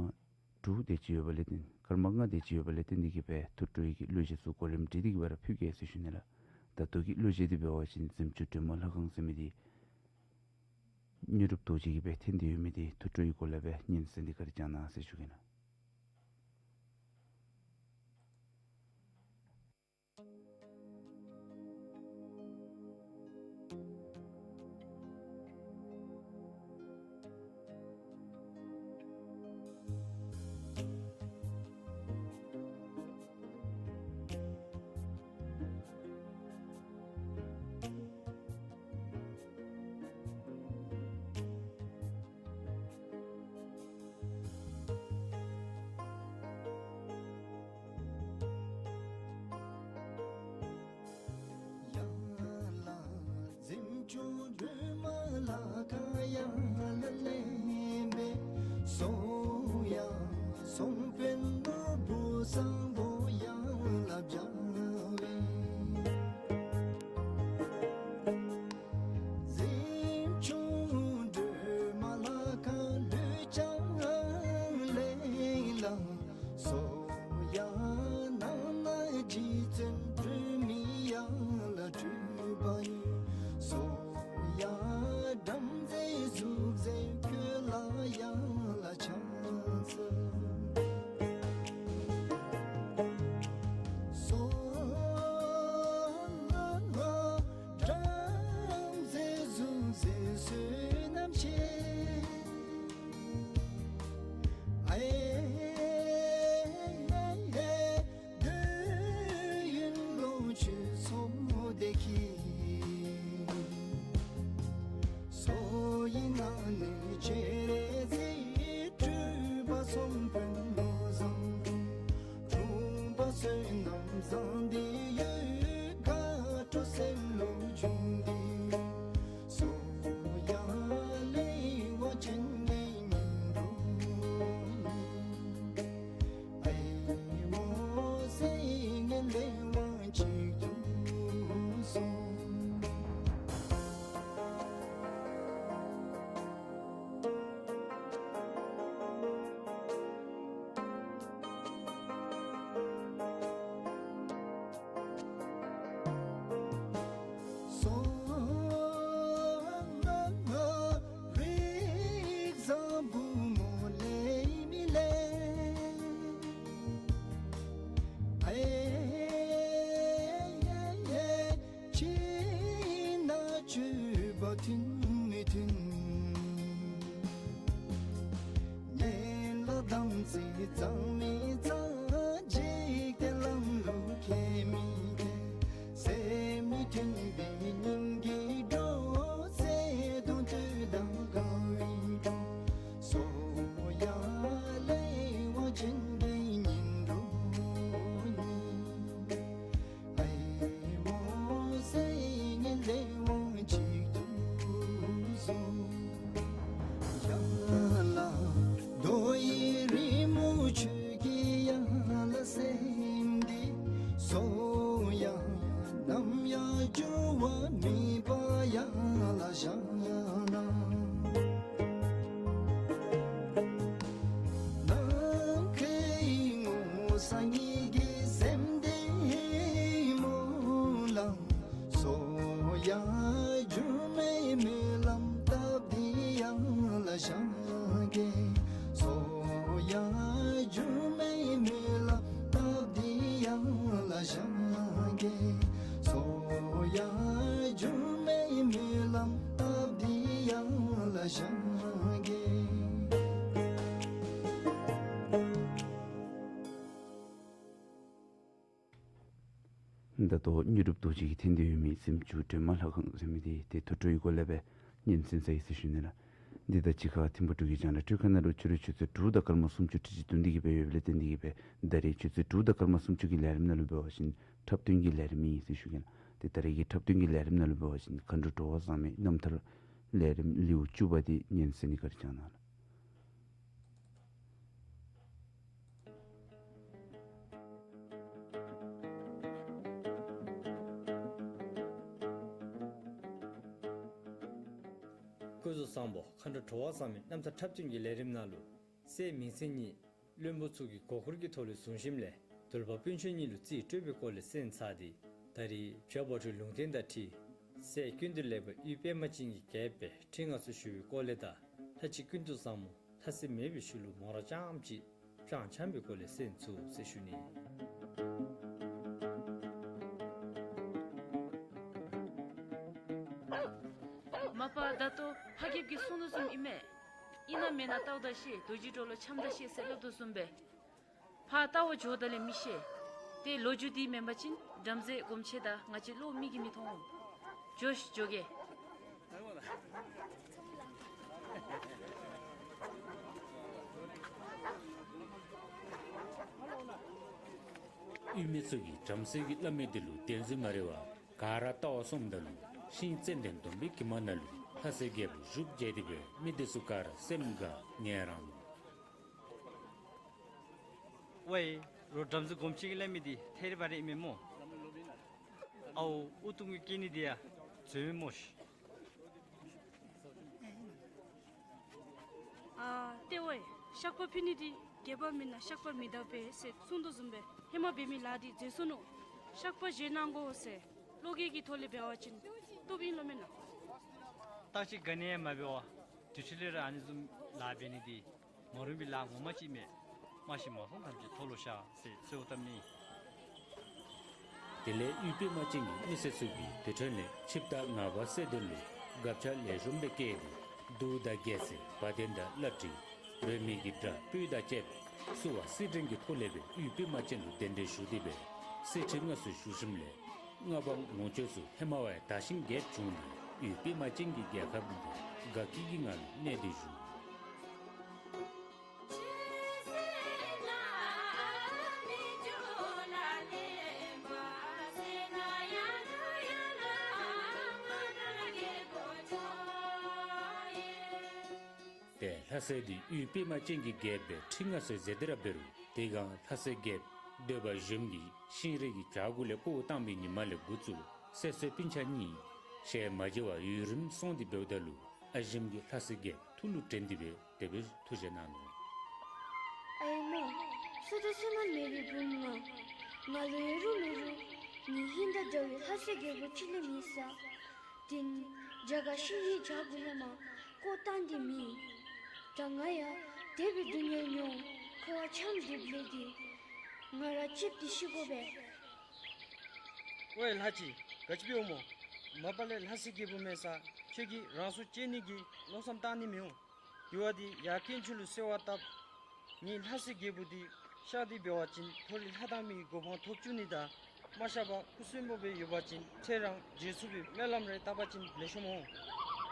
དྲུག་དེ་ཅིག་ཡོདཔ་ལས་བརྟེན་སྐར་མ་ལྔ་དེ་ཅིག་ཡོདཔ་ལས་བརྟེན་དེ་གི་སྦེ་ཐུགས་སྤྲོ་ཡི་གི་གླུ་གཞས་ཚུ་གོ་རིམ་སྒྲིག་སྟེ་གི་སྦེ་ར་ཕུལ་གེ་ཟེར་ཞུ་ནི་ལགས། ད་ལྟོ་གི་གླུ་གཞས་འདི་འབད་བ་ཅིན་གཟིམ་ཆུང་སྒྲོལ་མ་ལྷ་ཁང་ཟེར་མི་འདི་དངོས་གྲུབ་རྡོ་རྗེ་གིས་སྦེ་འཐེན་ཏེ་ཡོད་མི་འདི་ཐུགས་སྤྲོ་ཡི་སྒོ་ལས་སྦེ་ཉན་གསན་ཏེ་བཀའ་དྲིན་བསྐྱང་གནང་ཟེར་ཞུ་གེ་ལགས། ཡ་ལ་གཟིམ་ཆུང་སྒྲོལ་མ་ལྷ་ཁང་ཡ་ལ་ལེན་པའི་སོ་ཡ་སོང་དཔོན་ནོར་བུ་བཟང་པོ་ཡ་ལ་བྱ་བའི། གཟིམ་ཆུང་སྒྲོལ་མ་ལྷ་ཁང་ལུ་ཕྱག་ལེན་ལ་སོ་ཡ་ནང་ན་རྗེ་བཙུན་སྒྲོལ་མའི་ཡ་ལ་སྤྲུལ་པ་ཡི། སོ་ཡ་བྲམ་ཟེ་གཟུགས་མཛེས་ཁྱོད་ལ་ཡ་ལ་ཕྱག་འཚལ། སོ་བྲམ་ཟེ་གཟུགས་མཛེས་བསོད་ནམས་ཆེ། ཨེ་འདོད་ཡོན་ལོངས་སྤྱོད་ཚོགས་བདེ་གཤེགས། སོ་ཡི་ནང་ན་སྤྱན་རས་གཟིགས་སྤྲུལ་པ་ཚོགས་དཔོན་ནོར་བཟང་པོ། འཁྲུངས་པ་བསོད་ནམས་བཟང་དེ་ཡོད་དགའ་སྤྲོ་སེམས་ལུ་བྱུང་སྟེ། སོ་ཡ་ལེགས་པ་ཅན་གྱི་ཉིན་འགྲོ་ནི། ཨེ་མོ་ཟེར་ངན་ལེགས་པ་ཅིག་ཏུ་སོང་། སོ་རིགས་བཟང་བུ་མོ་ལེགས་མི་ལེགས། ཨེ་ཁྱིམ་ནང་སྤྱོད་པ་མཐུན་མི་མཐུན། ངན་ལ་དམ་ཚིག་གཙང་མི་གཙང་། འཇིག་རྟེན་ལམ་ལུགས་མཁས་མི་མཁས། སེམས་ཉིད་མཐུན་པའི་སྙིང་གི་འགྲོ། བརྩེ་གདུང་དུས་དང་དགའ་བའི་འགྲོ། སོ་ཡ་ལེགས་པ་ཅན་གྱི་ཉིན་འགྲོ་ནི། ཨེ་མོ་ཟེར་ངན་ལེགས་པ་ཅིག་ཏུ་སོང་། ཡ་ལ་རྡོ་ཡི་རི་མོ་ཆུ་གི་ཡ། སངས་རྒྱས་ཀྱི་སེམས་འདི་སྨོན་ལམ། སོ་ཡང་སྒྱུ་མའི་སྨོན་ལམ་བཏབ་སྟེ་ཡར་ལ་བཞེངས་གེ། སོ་ཡང་སྒྱུ་མའི་སྨོན་ལམ་བཏབ་སྟེ་ཡར་ལ་བཞེངས་གེ། སོ་ཡང་སྒྱུ་མའི་སྨོན་ལམ་བཏབ་སྟེ་ཡར་ལ་བཞེངས་གེ། ད་ལྟོ་དངོས་གྲུབ་རྡོ་རྗེ་གིས་འཐེན་ཏེ་ཡོད་མི་གཟིམ་ཆུང་སྒྲོལ་མ་ལྷ་ཁང་ཟེར་མི་འདི་ཏེ་དུར་ཁྲོད་ཀྱི་སྐོར་ལས་སྦེ་སྙན་གསན་ཚར་ཡི་ཟེར་ཞུ་ནི་ལགས། འདི་དང་གཅིག་ཁར་ཐིམ་ཕུག་འབྲུག་གི་རྒྱང་བསྒྲགས་སྒྲིག་ཁང་ནང་ལུ་ཕྱི་རུ་ཆུ་ཚོད་དྲུག་དང་སྐར་མ་སུམ་ཅུ་ཁྲི་གཅིག་བདུན་དེ་གི་སྦེ་ཡོདཔ་ལས་བརྟེན་ཏེ་གི་སྦེ་ད་རེས་ཆུ་ཚོད་དྲུག་དང་སྐར་མ་སུམ་ཅུ་གི་ལས་རིམ་ནང་ལུ་འབད་བ་ཅིན་འཁྲབ་སྟོན་གྱི་ལས་རིམ་ཨིན་ཟེར་ཞུ་གེ་ལགས། ཏེ་ད་རེས་ཀྱི་འཁྲབ་སྟོན་གྱི་ལས་རིམ་ནང་ལུ་འབད་བ་ཅིན་མཁའ་འགྲོ་འགྲོ་བ་བཟང་མོའི་རྣམ་ཐར་ལས་རིམ་ལེའུ་བཅུ་པ་འདི་སྙན་གསན་ནི་བཀའ་དྲིན་བསྐྱང་གནང་ལགས། སྐུ་གཟུགས་བཟང་པོ་མཁའ་འགྲོ་འགྲོ་བ་བཟང་མོའི་རྣམ་ཐར་འཁྲབ་སྟོན་གྱི་ལས་རིམ་ནང་ལུ་སྲས་མིང་སྲིང་གཉིས་བློན་པོ་ཚུ་གི་མགུ་སྐོར་གྱི་ཐོག་ལས་བཟུང་ཞིནམ་ལས་འདུལ་བ་སྤུན་ཆ་གཉིས་ལུ་རྩིས་སྤྲོད་པའི་སྐོར་ལས་གསན་ཚར་ཏེ་ད་རེས་བྱ་བ་གྲུ་ལུང་བསྟན་དང་འཁྲིལ་སྲས་ཀུན་ཏུ་ལེགས་པ་དབུས་པདྨ་ཅན་གྱི་རྒྱལཔོ་སྦེ་ཁྲི་མངའ་གསོལ་ཞུ་བའི་སྐོར་ལས་དང་ལྷ་གཅིག་ཀུན་ཏུ་བཟང་མོ་ལྷ་སྲས་མེད་པའི་ཤུལ་ལུ་མོ་ར་རྐྱངམ་གཅིག་སྤྱང་འཁྱམས་པའི་སྐོར་ལས་གསན་ཚུགས་ཟེར་ཞུ་ནི། མ་པ་ད་ལྟོ་ཕ་རྒྱལཔོ་གིས་གསུང་དོ་བཟུམ་ཨིན་མས། ཨིན་ན་མེན་ན་བལྟཝ་ད་ཤེས། རྡོ་རྗེ་གྲོགས་ལ་འཆམ་ད་ཤེས་ཟེར་སླབ་དོ་བཟུམ་སྦེ་ཕར་བལྟ་བར་འགྱོཝ་ད་ལས་མི་ཤེས། ཏེ་ལོ་རྒྱུས་འདི་མེན་པ་ཅིན་བྲམ་ཟེ་སྒོམ་ཆེན་དང་ང་བཅས་བློ་མིག་གིས་མི་མཐོང་འོང་། འགྱོ་ཤིག་འགྱོ་གེ། དབུས་མི་ཚུ་གིས་བྲམ་ཟེ་གིས་སླབ་མི་འདི་ལུ་བདེན་རྫུན་མ་རེད་པ། ག་ར་བལྟ་བར་སོངམ་ད་ལུ་ཤིང་ཙན་དན་སྡོང་པོའི་གྱིབ་མ་ནང་ལུ་ལྷ་སྲས་རྒྱལཔོ་བཞུགས་བསྡད་དེ་སྦེ་མི་འདི་ཚུ་ག་ར་སེམས་དགའ་ངལ་རངས་ནུག། ཝའེ་རོགས་བྲམ་ཟེ་སྒོམ་ཆེན་གྱིས་སླབ་མི་འདི་ཐད་རི་བ་རི་ཨིན་མས་སྨོ། ཨའོ་ཨུ་ཏུ་ངུའི་སྐད་ནི་འདི་ཡང་རྫུན་མས་སྨོ་ཤིག། ཨ་ཏེ་ཝའེ་བཤགས་པ་ཕུལ་ནི་འདི་རྒྱལཔོ་མེན་ན་བཤགས་པ་མི་དག་པས་ཟེར་གསུང་དོ་བཟུམ་སྦེ་ཧེ་མ་འབད་མི་ལཱ་འདི་འཛོལ་སོ་ནུག། བཤགས་པ་བཞེས་གནང་དགོ་ཟེར་བློ་འགྱོད་ཀྱི་ཐོག་ལས་འབད་བ་ཅིན་བཏུབ་ཨིན་ལོ་མེན་ན། ད་ཅི་ག་ནི་ཡང་མ་འབད་བར་དུས་ཚོད་ལས་ར་ཨ་ནི་བཟུམ་ལཱ་འབད་ནི་འདི་མ་རུང་བའི་ལཱ་ངོ་མ་ཅིག་མས། མ་ཤེས་མ་མཐོང་ཐམས་ཅད་མཐོལ་ལོ་བཤགས་ཟེར་གསོལཝ་བཏབ་ནི། དེ་ལས་དབུས་པདྨ་ཅན་གྱི་མི་སེར་ཚུ་གིས་དེ་འཕྲོ་ལས་ཆིབས་རྟ་ངར་པ་གསལ་སྡེར་ལུ་སྒ་ཆས་ལེགས་ཤོམ་སྦེ་བཀལ་ཏེ་གདུགས་དང་རྒྱལ་མཚན་བ་དན་དང་བླ་བྲེ་རོལ་མོ་གི་སྒྲ་སྤོས་དང་བཅས་པ་བསུ་བ་སེར་ཕྲེང་གི་ཐོག་ལས་སྦེ་དབུས་པདྨ་ཅན་ལུ་གདན་འདྲེན་ཞུ་སྟེ་སྦེ་གསེར་ཁྲི་མངའ་གསོལ་ཞུ་ཞིནམ་ལས་མངའ་འབངས་ངོ་སྤྲོད་ཚུ་ཧེ་མ་བ་ཡང་དར་ཞིང་རྒྱས་བྱུང་སྟེ་དབུས་པདྨ་ཅན་གྱི་རྒྱལ་ཁབ་འདི་དགའ་སྐྱིད་ཀྱི་ངང་ལུ་གནས་ཏེ་བཞུགས། ཏེ་ལྷ་སྲས་འདི་དབུས་པདྨ་ཅན་གྱི་རྒྱལཔོ་སྦེ་ཁྲི་མངའ་གསོལ་མཛད་དེ་ར་འབད་རུང་དེ་སྒང་ལྷ་སྲས་རྒྱལཔོ་འདོད་པ་གཞོནམ་གྱིས་ཤིང་རི་གི་བྱག་གུ་ལས་བཀོ་བཏང་བའི་ཉིནམ་ལས་འགོ་བཙུགས་སྲས་གསོལ་སྤུན་ཆ་གཉིས་ཞལ་མ་མཇལ་བར་ཡུན་རིངམོ་སོང་སྟེ་འབདཝ་ད་ལུ་ཨ་ཞིམ་གྱིས་ལྷ་སྲས་རྒྱལཔོ་ཐུགས་ལུ་དྲན་ཏེ་སྦེ་དེ་སྦེ་ཐུགས་བཞེད་གནང་ནུག། ཨའི་མོ། བསོད་བདེ་བསོད་ནམས་མེད་པའི་བུམོ་ང་། ང་ལུ་ཡོད་རུང་མེད་རུང་ངེའི་ཧིང་དང་འདྲ་བའི་ལྷ་སྲས་རྒྱལ་པོ་ཁྲི་ལས་མེད་ས། དེ་ནི་རྒྱ་གར་ཤིང་རིའི་བྱག་གུ་ལས་མར་བཀོ་བཏང་སྟེ་མེད། ད་ང་ཡང་དེ་སྦེ་སྡུག་བསྔལ་མྱོང་། འཁོར་བ་འཁྱམས་སྡོདཔ་ལས་ཏེ་ང་ར་ལྕེབས་ཏེ་ཤི་དགོ་པས། ཝའེ་ལྷ་གཅིག་ག་ཅི་འབདཝ་སྨོ། མ་པ་ལས་ལྷ་སྲས་རྒྱལ་པོ་མེད་ས་ཁྱོད་ཀྱིས་རང་སྲོག་བཅད་ནི་གི་མནོ་བསམ་བཏང་ནི་མི་འོང་། དེ་བ་འདི་ཡར་དཀོན་མཆོག་ལུ་གསོལ་བ་བཏབ། ངེའི་ལྷ་སྲས་རྒྱལ་པོ་འདི་གཤགས་ཏེ་འབད་བ་ཅིན་མཐོ་རིས་ལྷ་དང་མིའི་གོ་འཕང་ཐོབ་བཅུག་ནི་དང་མ་གཤགས་པར་སྐུ་གསོན་པོ་སྦེ་ཡོད་པ་ཅིན་ཚེ་རང་རྗེས་སུ་བའི་སྨོན་ལམ་རེ་བཏབ་པ་ཅིན་ལེགས་ཤོམ་འོང་།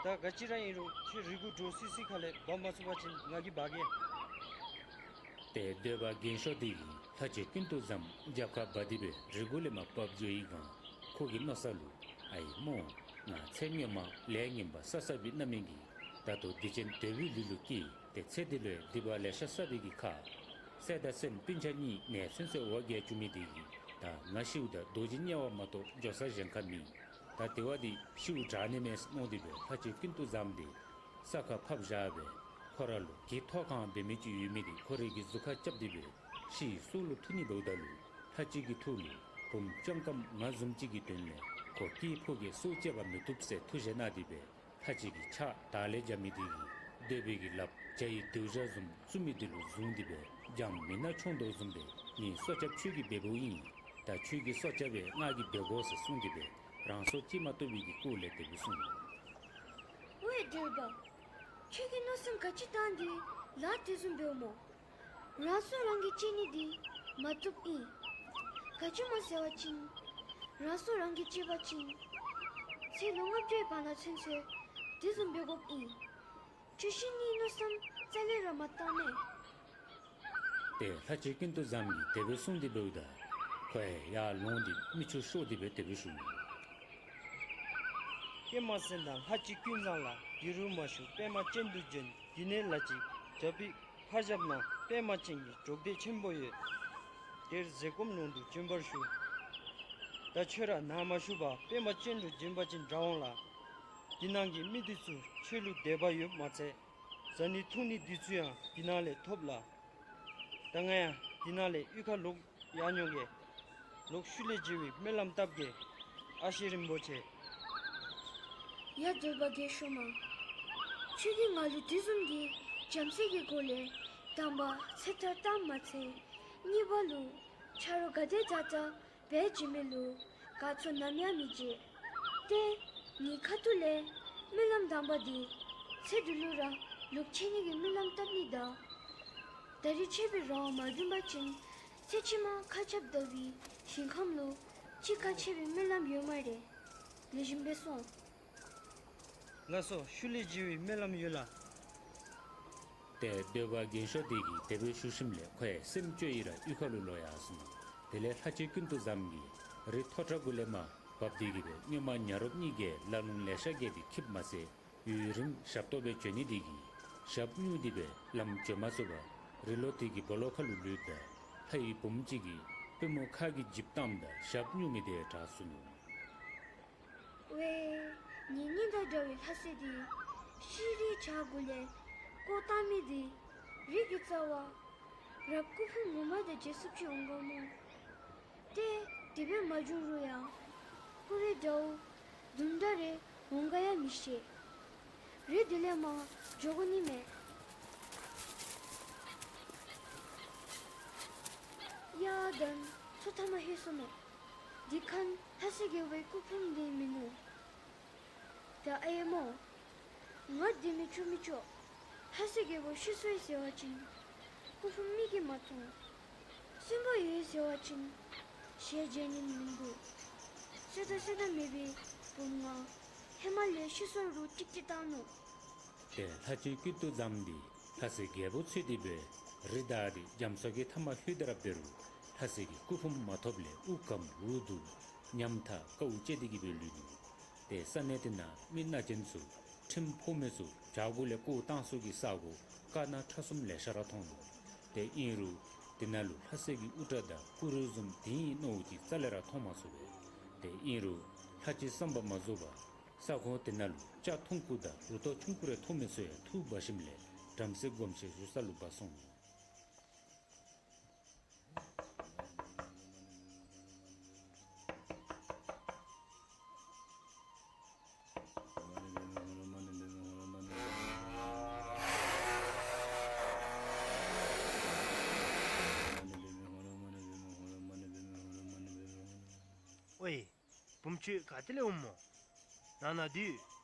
ད་ག་ཅི་ར་ཨིན་རུང་ཁྱོད་རི་གུ་འདྲོག་སི་སི་ཁ་ལས་འབབ་མ་ཚུགས་པ་ཅིན་ང་གིས་འབག་གེ། ཏེ་འདོད་པ་རྒན་ཤོས་འདི་གིས་ལྷ་གཅིག་ཀུན་ཏུ་བཟང་རྒྱབ་ཁར་འབག་སྟེ་སྦེ་རི་གུ་ལས་མར་བབས་འགྱོ་བའི་སྒང་ཁོ་གི་མནོ་ས་ལུ་ཨའི་མོ། ང་ཚེ་སྔོན་མ་ལས་ངན་པ་བསགས་བསགས་པའི་རྣམ་སྨིན་གྱིས་ད་ལྟོ་སྡིག་ཅན་འདོད་པའི་ལུས་ལུ་སྐྱེས་ཏེ་ཚེ་འདི་ལུ་ཡང་སྡིག་པ་ལེ་ཤ་བསགས་པའི་གི་ཁར་སྲས་དང་སྲསམོ་སྤུན་ཆ་གཉིས་ནད་མཚོན་སོ་འོ་བརྒྱལ་བཅུག་མི་འདི་གིས་ད་ང་ཤིཝ་ད་རྡོ་རྗེ་དམྱལ་བ་མ་གཏོགས་འགྱོ་ས་གཞན་ཁར་མེད། ད་དེ་བ་འདི་ཤིཝ་དྲག་ནི་མས་མནོ་སྟེ་སྦེ་ལྷ་གཅིག་ཀུན་ཏུ་བཟང་འདི་ས་ཁར་ཕབ་བཞག་སྦེ་ཁོ་ར་ལུ་གྱི་ཐོག་ཁང་འབད་མི་ཅིག་ཡོད་མི་འདི་ཁོ་རའི་གི་གཟུགས་ཁར་རྐྱབ་སྟེ་སྦེ་ ཕྱི་ཡི་སྲོག་ལུ་ཐུག་ནི་འབདཝ་ད་ལུ་ལྷ་ཅིག་གི་ཐུགས་ལུ་བུམོ་སྤྱང་ཀམ་ང་བཟུམ་ཅིག་གི་དོན་ལས་ཁོ་སྐྱེས་ཕོ་གིས་སྲོག་བཅད་པར་མི་བཏུབ་ཟེར་ཐུགས་བཞེད་གནང་སྟེ་སྦེ་ལྷ་ཅིག་གིས་ཕྱག་དར་ལས་རྐྱབ་མི་དེ་གིས་འདོད་པའི་གི་ལགཔ་བྱ་ཡི་དེའུ་ཞ་བཟུམ་བཙུམ་མི་དེ་ལུ་བཟུང་སྟེ་སྦེ་རྒྱང་མི་ནག་མཆོང་དོ་བཟུམ་སྦེ་ངེའི་སྲོག་སྐྱབས་ཁྱོད་ཀྱིས་འབད་འབདཝ་ཨིན། ད་ཁྱོད་ཀྱིས་སྲོག་སྐྱབས་སྦེ་ང་གིས་འབད་དགོ་ཟེར་གསུངས་ཏེ་སྦེ་རང་སྲོག་བཅད་མ་བཏུབ་པའི་གི་སྐོར་ལས་དེ་སྦེ་གསུངས་ནུག། ཝའེ་འདོད་པ། ཁྱོད་ཀྱིས་མནོ་བསམ་ག་ཅི་བཏང་སྟེ་ལཱ་དེ་བཟུམ་འབདཝ་སྨོ། རང་སྲོག་རང་གིས་བཅད་ནི་འདི་མ་བཏུབ་ཨིན། ག་ཅི་སྨོ་ཟེར་བ་ཅིན་རང་སྲོག་རང་གིས་བཅད་པ་ཅིན་ཚེ་ལོ་ལྔ་བརྒྱའི་བར་ན་ཚུན་ཚོད་དེ་བཟུམ་འབད་དགོཔ་ཨིན། ཁྱོད་ཤི་ནིའི་མནོ་བསམ་རྩ་ལས་ར་མ་བཏང་ནི། ཏེ་ལྷ་ཅིག་ཀུན་ཏུ་བཟང་གིས་དེ་སྦེ་གསུངས་ཏེ་འབདཝ་ད་ཁོ་ཡང་ཡར་ལོང་སྟེ་མིག་ཆུ་ཤོར་ཏེ་སྦེ་དེ་སྦེ་ཞུ་ནུག། ཀྱེ་མ་གསན་དང་ལྷ་ཅིག་ཀུན་བཟང་ལགས། འདི་རུ་མ་བཞུགས་པདྨ་ཅན་དུ་བྱོན། འདི་ནས་ལྷ་ཅིག་བྱ་ཕིག་ཕར་བཞག་ན། པདྨ་ཅན་གྱི་གྲོགས་དེ་ཆེན་པོ་ཡོད། དེར་བཟེད་སྒོམ་ལུང་དུ་བྱོན་པར་ཞུ། ད་ཁྱོད་ར་ནཱ་མ་བཞུགས་པར་པདྨ་ཅན་དུ་བྱོན་པ་ཅིན་དྲག་འོང་ལགས། འདི་ནང་གི་མི་འདི་ཚུ་ཁྱོད་ལུ་དད་པ་ཡོདཔ་མ་ཚད་བཟའ་ནི་འཐུང་ནི་འདི་ཚུ་ཡང་འདི་ནང་ལས་ཐོབ་ལགས། ད་ང་ཡང་འདི་ནང་ལས་གཡུས་ཁར་ལོག་ཡར་འགྱོ་གེ། ལོག་ཤུལ་ལས་མཇལ་བའི་སྨོན་ལམ་བཏབ་གེ། ཨ་ཞེ་རིན་པོ་ཆེ། ཡ་འདོད་པ་རྒས་ཤོས་མ། ཁྱོད་ཀྱིས་ང་ལུ་དེ་བཟུམ་གྱི་བྱམས་བརྩེ་གི་སྒོ་ལས་དང་པ་ཚེ་ཐར་བཏངམ་མ་ཚད་གཉིས་པ་ལུ་ཆ་རོགས་ག་དེ་དྲག་དྲག་འབད་བྱིན་མི་ལུ་དགའ་ཚོར་ནམ་ཡང་མི་བྱེད། ཏེ་ངེའི་ཁ་ཐུག་ལས་སྨོན་ལམ་དང་པ་འདི་ཚེ་འདི་ལུ་ར་ལོག་འཕྱད་ནི་གི་སྨོན་ལམ་བཏབ་ནི་དང་། ད་རིས་འཕྱད་པའི་རང་དབང་མ་བྱུང་པ་ཅིན་ཚེ་ཕྱི་མ་མཁའ་ཁྱབ་ཟླ་བའི་ཞིང་ཁམས་ལུ་གཅིག་ཁར་འཕྱད་པའི་སྨོན་ལམ་ཡོད་སྨ་རེ། ལེགས་ཤོམ་སྦེ་སོང་། ལགས་སོ། ཤུལ་ལས་མཇལ་བའི་སྨོན་ལམ་ཡོད་ལགས། ཏེ་འདོད་པ་རྒས་ཤོས་དེ་གིས་དེ་སྦེ་ཞུ་ཞིནམ་ལས་ཁོ་ཡང་སེམས་སྐྱོ་ཡི་ར་གཡུས་ཁ་ལུ་ལོག་ཡར་སོང་ནུག། དེ་ལས་ལྷ་ཅིག་ཀུན་ཏུ་བཟང་གིས་རི་མཐོ་དྲགས་གུ་ལས་མར་བབས་ཏེ་གི་སྦེ་སྔོན་མ་ཉ་རོགསཔ་གཉིས་ཀྱིས་ལ་ལུང་ལེ་ཤ་བརྒལ་ཏེ་འཁྱིདཔ་མ་ཚད་ཡུན་རིངམོ་ཞབས་ཏོག་སྦེ་བྱོན་ནི་དེ་གིས་ཞབས་སྨྱུག་སྟེ་སྦེ་ལམ་བྱོན་མ་ཚུགས་པར་རི་ལོ་དེ་གི་སྦོ་ལོགས་ཁ་ལུ་ལུས་ད་ལྷ་ཡི་བུམོ་ཅིག་གིས་པུས་མོ་ཁ་གིས་འཇིབ་བཏངམ་ད་ཞབས་སྨྱུག་མི་དེ་དྲག་སོ་ནུག། ཝའེ། ངེའི་སྙིང་དང་འདྲ་བའི་ལྷ་སྲས་དེ་ཤྲཱི་བྱ་གུ་ལས་བཀོ་བཏང་མི་དེ་རི་གི་རྩ་བར་རབ་སྐུ་ཕུང་ངོ་མ་དང་མཇལ་ཚུགསཔ་ཅིག་འོང་ག་སྨོ། ཏེ་དེ་སྦེ་མ་བྱུང་རུང་ཡང་སྐུ་རེ་འདྲཝ་དུམ་གྲ་རེ་འོང་ག་ཡང་མི་ཤེས། རི་དེ་ལས་མར་འགྱོ་དགོ་ནི་མས། ཡ་ད་མཚོ་མཐའ་མར་ལྷོད་སོ་མས། དེ་ཁར་ལྷ་སྲས་རྒྱལ་པོའི་སྐུ་ཕུང་དེ་མིན་ནུག། ད་ཨའེ་མོ། ང་འདི་མི་བཅུག་མི་བཅུག། ལྷ་སྲས་རྒྱལ་པོ་ཤི་སོ་ཡི་ཟེར་བ་ཅིན་སྐུ་ཕུང་མིག་གིས་མ་མཐོང་། གསོན་པོ་ཡོད་ཟེར་བ་ཅིན་ཞལ་མཇལ་ནི་མིན་འདུག། བསོད་དང་བསོད་ནམས་མེད་པའི་བུམོ་ང་ཧེ་མ་ལས་ཤི་སོ་རུང་ཀྲིག་ཀྲི་བཏང་ནུག། ཏེ་ལྷ་ཅིག་ཀུན་ཏུ་བཟང་འདི་ལྷ་སྲས་རྒྱལ་པོ་འཚོལ་ཏེ་སྦེ་རི་བདའ་སྟེ་རྒྱ་མཚོ་གི་མཐའ་མར་ལྷོད་དེ་ར་འབད་རུང་ལྷ་སྲས་ཀྱི་སྐུ་ཕུང་མ་ཐོབ་ལས་དབུགས་སྐམ་འུ་སྡུག་ཉམ་ཐག་དཀའཝ་སྤྱད་དེ་གི་སྦེ་ལུས་ནུག། ཏེ་ས་གནས་དེ་ནང་མི་ན་གྱོང་ཚུ་ཁྲིམས་ཕོག་མི་ཚུ་བྱག་གུ་ལས་བཀོ་བཏང་ས་གི་ས་གོ་དཀར་ནག་ཁྲ་གསུམ་ལེ་ཤ་ར་མཐོང་ནུག། ཏེ་ཨིན་རུང་དེ་ནང་ལུ་ལྷ་སྲས་ཀྱི་དབུ་སྐྲ་དང་སྐུ་རུས་བཟུམ་དེ་ཨིན་མནོཝ་ཅིག་རྩ་ལས་ར་མཐོང་མ་ཚུགས་པས། ཏེ་ཨིན་རུང་ལྷ་ཅིག་བསམ་པ་མ་རྫོགས་པར་ས་ཁོངས་དེ་ནང་ལུ་སྐྱ་ཐུང་ཀུ་དང་རུ་ཏོ་ཆུང་ཀུ་རེ་མཐོང་མི་ཚུ་ཡང་འཐུ་འབག་ཞིནམ་ལས་བྲམ་ཟེ་སྒོམ་ཆེན་བཞུགས་ས་ལུ་འབག་སོང་ནུག། ཨོའི། བུམོ་ཁྱོད་ག་ཏེ་ལས་འོངམ་སྨོ། ནང་ན་འདི་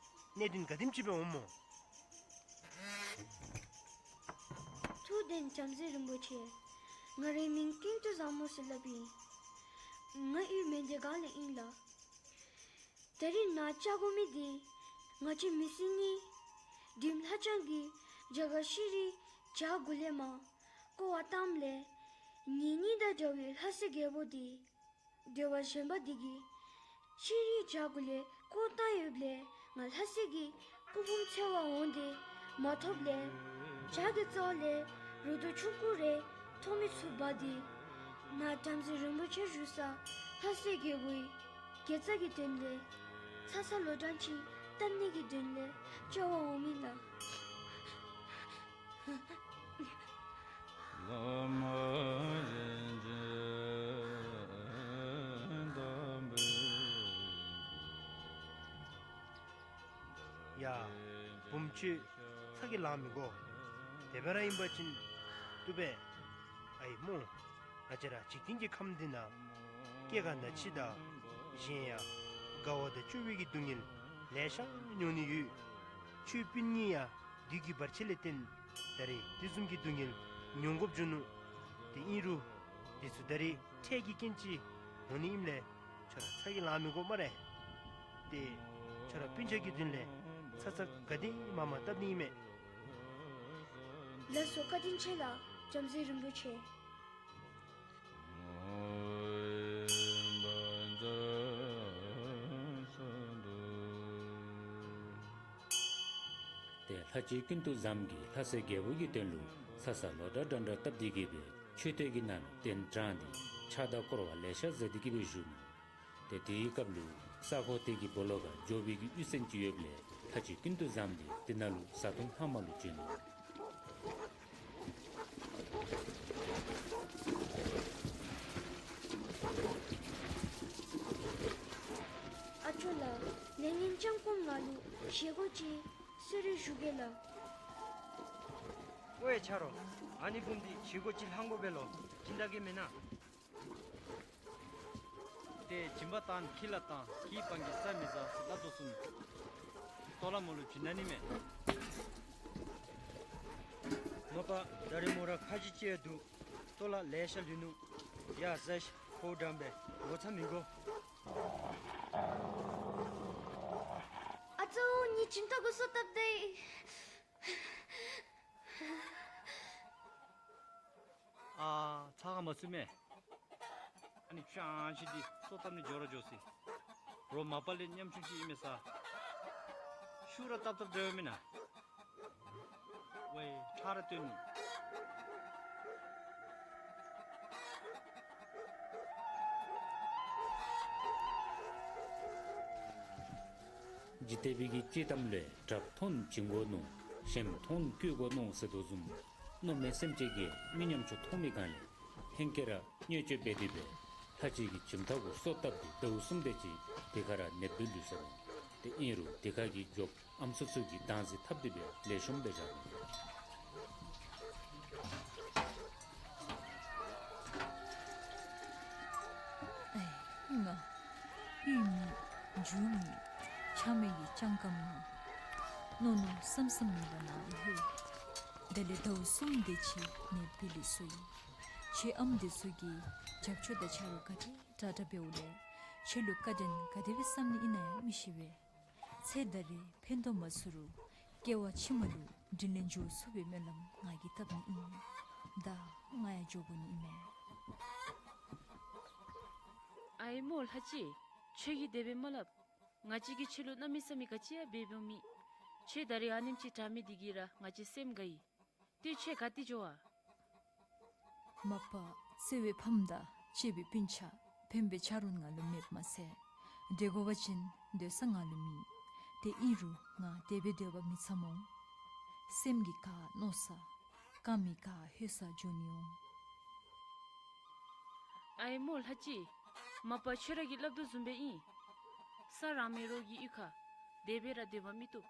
གནད་དོན་ག་དེམ་ཅིག་སྦེ་འོངམ་སྨོ། ཐུགས་བདེན་བྲམ་ཟེ་རིན་པོ་ཆེ། ང་རའི་མིང་ཀུན་ཏུ་བཟང་མོ་ཟེར་སླབ་ཨིན། ང་ཡུལ་མན་དེ་སྒང་ལས་ཨིན་ལགས། ད་རིས་ནཱ་བཅར་དགོ་མི་འདི་ང་བཅས་མི་སེར་གཉིས་བདུདམོ་ལྷ་ལྕམ་གྱིས་རྒྱ་གར་ཤྲཱི་བྱ་གུ་ལས་མར་བཀོ་བ་བཏངམ་ལས་ངེའི་སྙིང་དང་འདྲ་བའི་ལྷ་སྲས་རྒྱལ་པོ་འདི་འདོད་པ་ཞན་པ་འདི་གིས་ཤྲཱི་བྱ་གུ་ལས་བཀོ་བཏང་ཡོདཔ་ལས་ང་ལྷ་སྲས་ཀྱི་སྐུ་ཕུང་འཚོལ་བར་འོང་སྟེ་མ་ཐོབ་ལས་བྱག་གི་རྩ་བ་ལས་རུ་ཏོ་ཆུང་ཀུ་རེ་མཐོང་མི་ཚུ་འབག་སྟེ་ནཱ་བྲམ་ཟེ་རིན་པོ་ཆེ་བཞུགས་ས་ལྷ་སྲས་རྒྱལ་པོའི་དགེ་རྩ་གི་དོན་ལས་ཚ་ཚ་ལོ་གྲངས་ཅིག་བཏབ་ནི་གི་དོན་ལས་བཅར་བར་འོངམ་ཨིན་ལགས། ཡ་བུམོ་ཁྱོད་ཚ་གྱང་ལང་མི་དགོ། དེ་སྦེ་ར་ཨིན་པ་ཅིན་བཏུབ་པས། ཨའི་མོ། ང་བཅས་ར་འཇིག་རྟེན་གྱི་ཁམས་འདི་ནང་སྐྱེ་རྒ་ན་འཆི་དང་གཞན་ཡང་རྒ་བ་དང་སྐྱོ་བའི་གི་སྡུག་བསྔལ་ལེ་ཤ་མྱོང་ནི་ཡོད། ཁྱོད་སྤུན་གཉིས་ཡང་བདུད་ཀྱི་བར་ཆད་ལས་བརྟེན་ད་རེས་དེ་བཟུམ་གྱི་སྡུག་བསྔལ་མྱོང་དགོཔ་བྱུང་ནུག། དེ་ཨིན་རུང་དེ་ཚུ་ད་རེས་འཕྲལ་གྱི་རྐྱེན་ཅིག་འོང་ནི་ཨིནམ་ལས་ཁྱོད་ར་ཚ་གྱང་ལང་མི་དགོ་སྨ་རེ། ཏེ་ཁྱོད་ར་སྤུན་ཆ་གི་དོན་ལས་ཚ་ཚ་ག་དེ་མ་མ་བཏབ་ནི་ཨིན་མས། ལགས་སོ། བཀའ་དྲིན་ཆེ་ལགས་བྱམས་བརྩེ་རིན་པོ་ཆེ། ཏེ་ལྷ་རྗེ་ཀུན་ཏུ་བཟངམོ་གིས་ལྷ་སྲས་རྒྱལ་པོ་གི་དོན་ལུ་ཚ་ཚ་ལོ་འདྲ་འདྲ་འདྲ་བཏབ་སྟེ་གི་སྦེ་མཆོད་རྟེན་གྱི་ནང་ལུ་གདན་དྲངས་ཏེ་ཕྱག་དང་བསྐོར་བ་ལེ་ཤ་མཛད་དེ་གི་སྦེ་བཞུགས་ནུག། ཏེ་དེའི་སྐབས་ལུ་ས་གོ་དེ་གི་སྦོ་ལོགས་ཁར་འགྱོ་བའི་གི་གཡུས་ཚན་ཅིག་ཡོདཔ་ལས་ལྷ་རྗེ་ཀུན་ཏུ་བཟངམོ་དེ་དེ་ནང་ལུ་བཟའ་འཐུང་ལྷངམ་ལུ་བྱོན་ནུག། ཨ་ཇོ་ལགས། ལས་ངན་སྤྱང་ཀོ་ང་ལུ་བཞེས་སྒོ་ཅིག་གསོལ་རས་ཞུ་གེ་ལགས། ཨོ་ཡ་ཆ་རོགས། ཨ་ནི་བུམོ་འདི་བཞེས་སྒོ་ཅིག་ལྷང་དགོ་པས་ལོ། སྦྱིན་བདག་གིས་མེན་ན། ཏེ་སྦྱིན་པ་བཏང་ཁྱི་ལ་བཏང་ཁྱིའི་པང་གིས་རྩྭ་མི་ཟ་ཟེར་སླབ་དོ་བཟུམ། ལྟོ་ལ་མོ་ལུ་བྱིན་ན་ནི་མས། མ་པ་ད་རེས་མོ་ར་ཁ་རྗེ་ཅིག་ཡང་འདུག། ལྟོ་ལ་ལེ་ཤ་ལུས་ནུག། ཡ་ཟ་ཤིག། ཁོ་འགྲངས་པས་ངོ་ཚ་མི་དགོ། ཨ་ཙོ་ངེའི་གྱིབ་ཐག་གུ་སོ་བཏབ་དེས། ཨ་ཚ་ག་མ་ཚུད་མས། ཨ་ནི་ཅང་ཅི་འདི་སོ་བཏབ་ནི་འགྱོ་ར་འགྱོ་སི། རོགས་མ་པ་ལས་ཉམ་ཆུང་ཅིག་ཨིན་མས་ས། ཤུགས་ར་བཏབ་བཏབ་འདྲ་མེན་ན། ཝའེ་ཁྲག་ར་བཏོན་ནུག། ཇི་ལྟ་བུའི་གི་སྤྱོད་གཏམ་ལས་གྲབ་ཐོན་བྱིན་དགོ་མནོ། ཞེམ་ཐོན་བཀོལ་དགོ་མནོ་ཟེར་དོ་བཟུམ། མནོ་མེད་སེམས་ཅན་གྱིས་མི་ཉམ་ཆུང་མཐོང་མི་གང་ལས་ལྷན་སྐྱེས་ར་བརྙས་བཅོས་འབད་དེ་སྦེ་ལྷ་རྗེ་གི་གྱིབ་ཐག་གུ་སོ་བཏབ་སྟེ་ཟླཝ་གསུམ་དེ་ཅིག་དེ་ཁར་ར་ནདཔ་སྦེ་ལུས་སོ་ནུག། ཏེ་ཨིན་རུང་དེ་ཁར་གྱི་འབྱོརཔ་ཨམ་སྲུ་ཚུ་གིས་བདག་འཛིན་འཐབ་སྟེ་སྦེ་ལེགས་ཤོམ་སྦེ་བཞག་ནུག། ཨེ་ང་གཡུས་མེད་རྒྱུ་མེད་ཆ་མེད་ཀྱི་སྤྱང་ཀ་མོ། མནོ་མནོ་བསམ་བསམ་མེད་པར་ནཱ་ལྷོད། དེ་ལས་ཟླཝ་གསུམ་དེ་ཅིག་ནདཔ་སྦེ་ལུས་སོ་ཡི། ཁྱོད་ཨམ་འདི་ཚུ་གིས་རྒྱབ་སྐྱོར་དང་ཆ་རོགས་ག་དེ་དྲག་དྲག་འབདཝ་ལས་ཁྱོད་ལུ་བཀའ་དྲིན་ག་དེ་སྦེ་བསམ་ནི་ཨིན་ན་ཡང་མི་ཤེས་པས། ཚེ་ད་རེས་ཕན་ཐོགས་མ་ཚུགས་རུང་སྐྱེ་བ་ཕྱི་མ་ལུ་དྲིན་ལན་འཇལ་ཚུགས་པའི་སྨོན་ལམ་ང་གིས་བཏབ་ནི་ཨིན། ད་ང་ཡང་འགྱོ་དགོ་ནི་ཨིན་མས། ཨའི་མོ་ལྷ་རྗེ། ཁྱོད་ཀྱིས་དེ་སྦེ་མ་སླབ། ང་བཅས་ཀྱིས་ཁྱོད་ལུ་གནམ་མེད་ས་མེད་ག་ཅི་ཡང་འབད་འབདཝ་མེད། ཁྱོད་ད་རེས་ཨ་ནེམ་ཅིག་དྲག་མི་འདི་གིས་ར་ང་བཅས་སེམས་དགའ་ཡི། ཏེ་ཁྱོད་ག་ཏེ་འགྱོ་བ། མ་པ་བརྩེ་བའི་ཕམ་དང་གཅེས་པའི་སྤུན་ཆ་ཕན་པའི་ཆ་རོགས་ང་ལུ་མེདཔ་མ་ཚད་སྡོད་དགོ་པ་ཅིན་སྡོད་ས་ང་ལུ་མེད། ཏེ་ཨིན་རུང་ང་དེ་སྦེ་སྡོད་པ་མི་འཚམ་འོང་། སེམས་ཀྱིས་ག་མནོ་ས་རྐངམ་གིས་ག་ལྷོད་ས་འགྱོ་ནི་འོང་། ཨའི་མོ་ལྷ་རྗེ། མ་པ་ཁྱོད་ར་གིས་སླབ་དོ་བཟུམ་སྦེ་ཨིན། ས་རང་མེད་རོགས་ཀྱི་གཡུས་ཁར་དེ་སྦེ་ར་སྡོད་པ་མི་བཏུབ།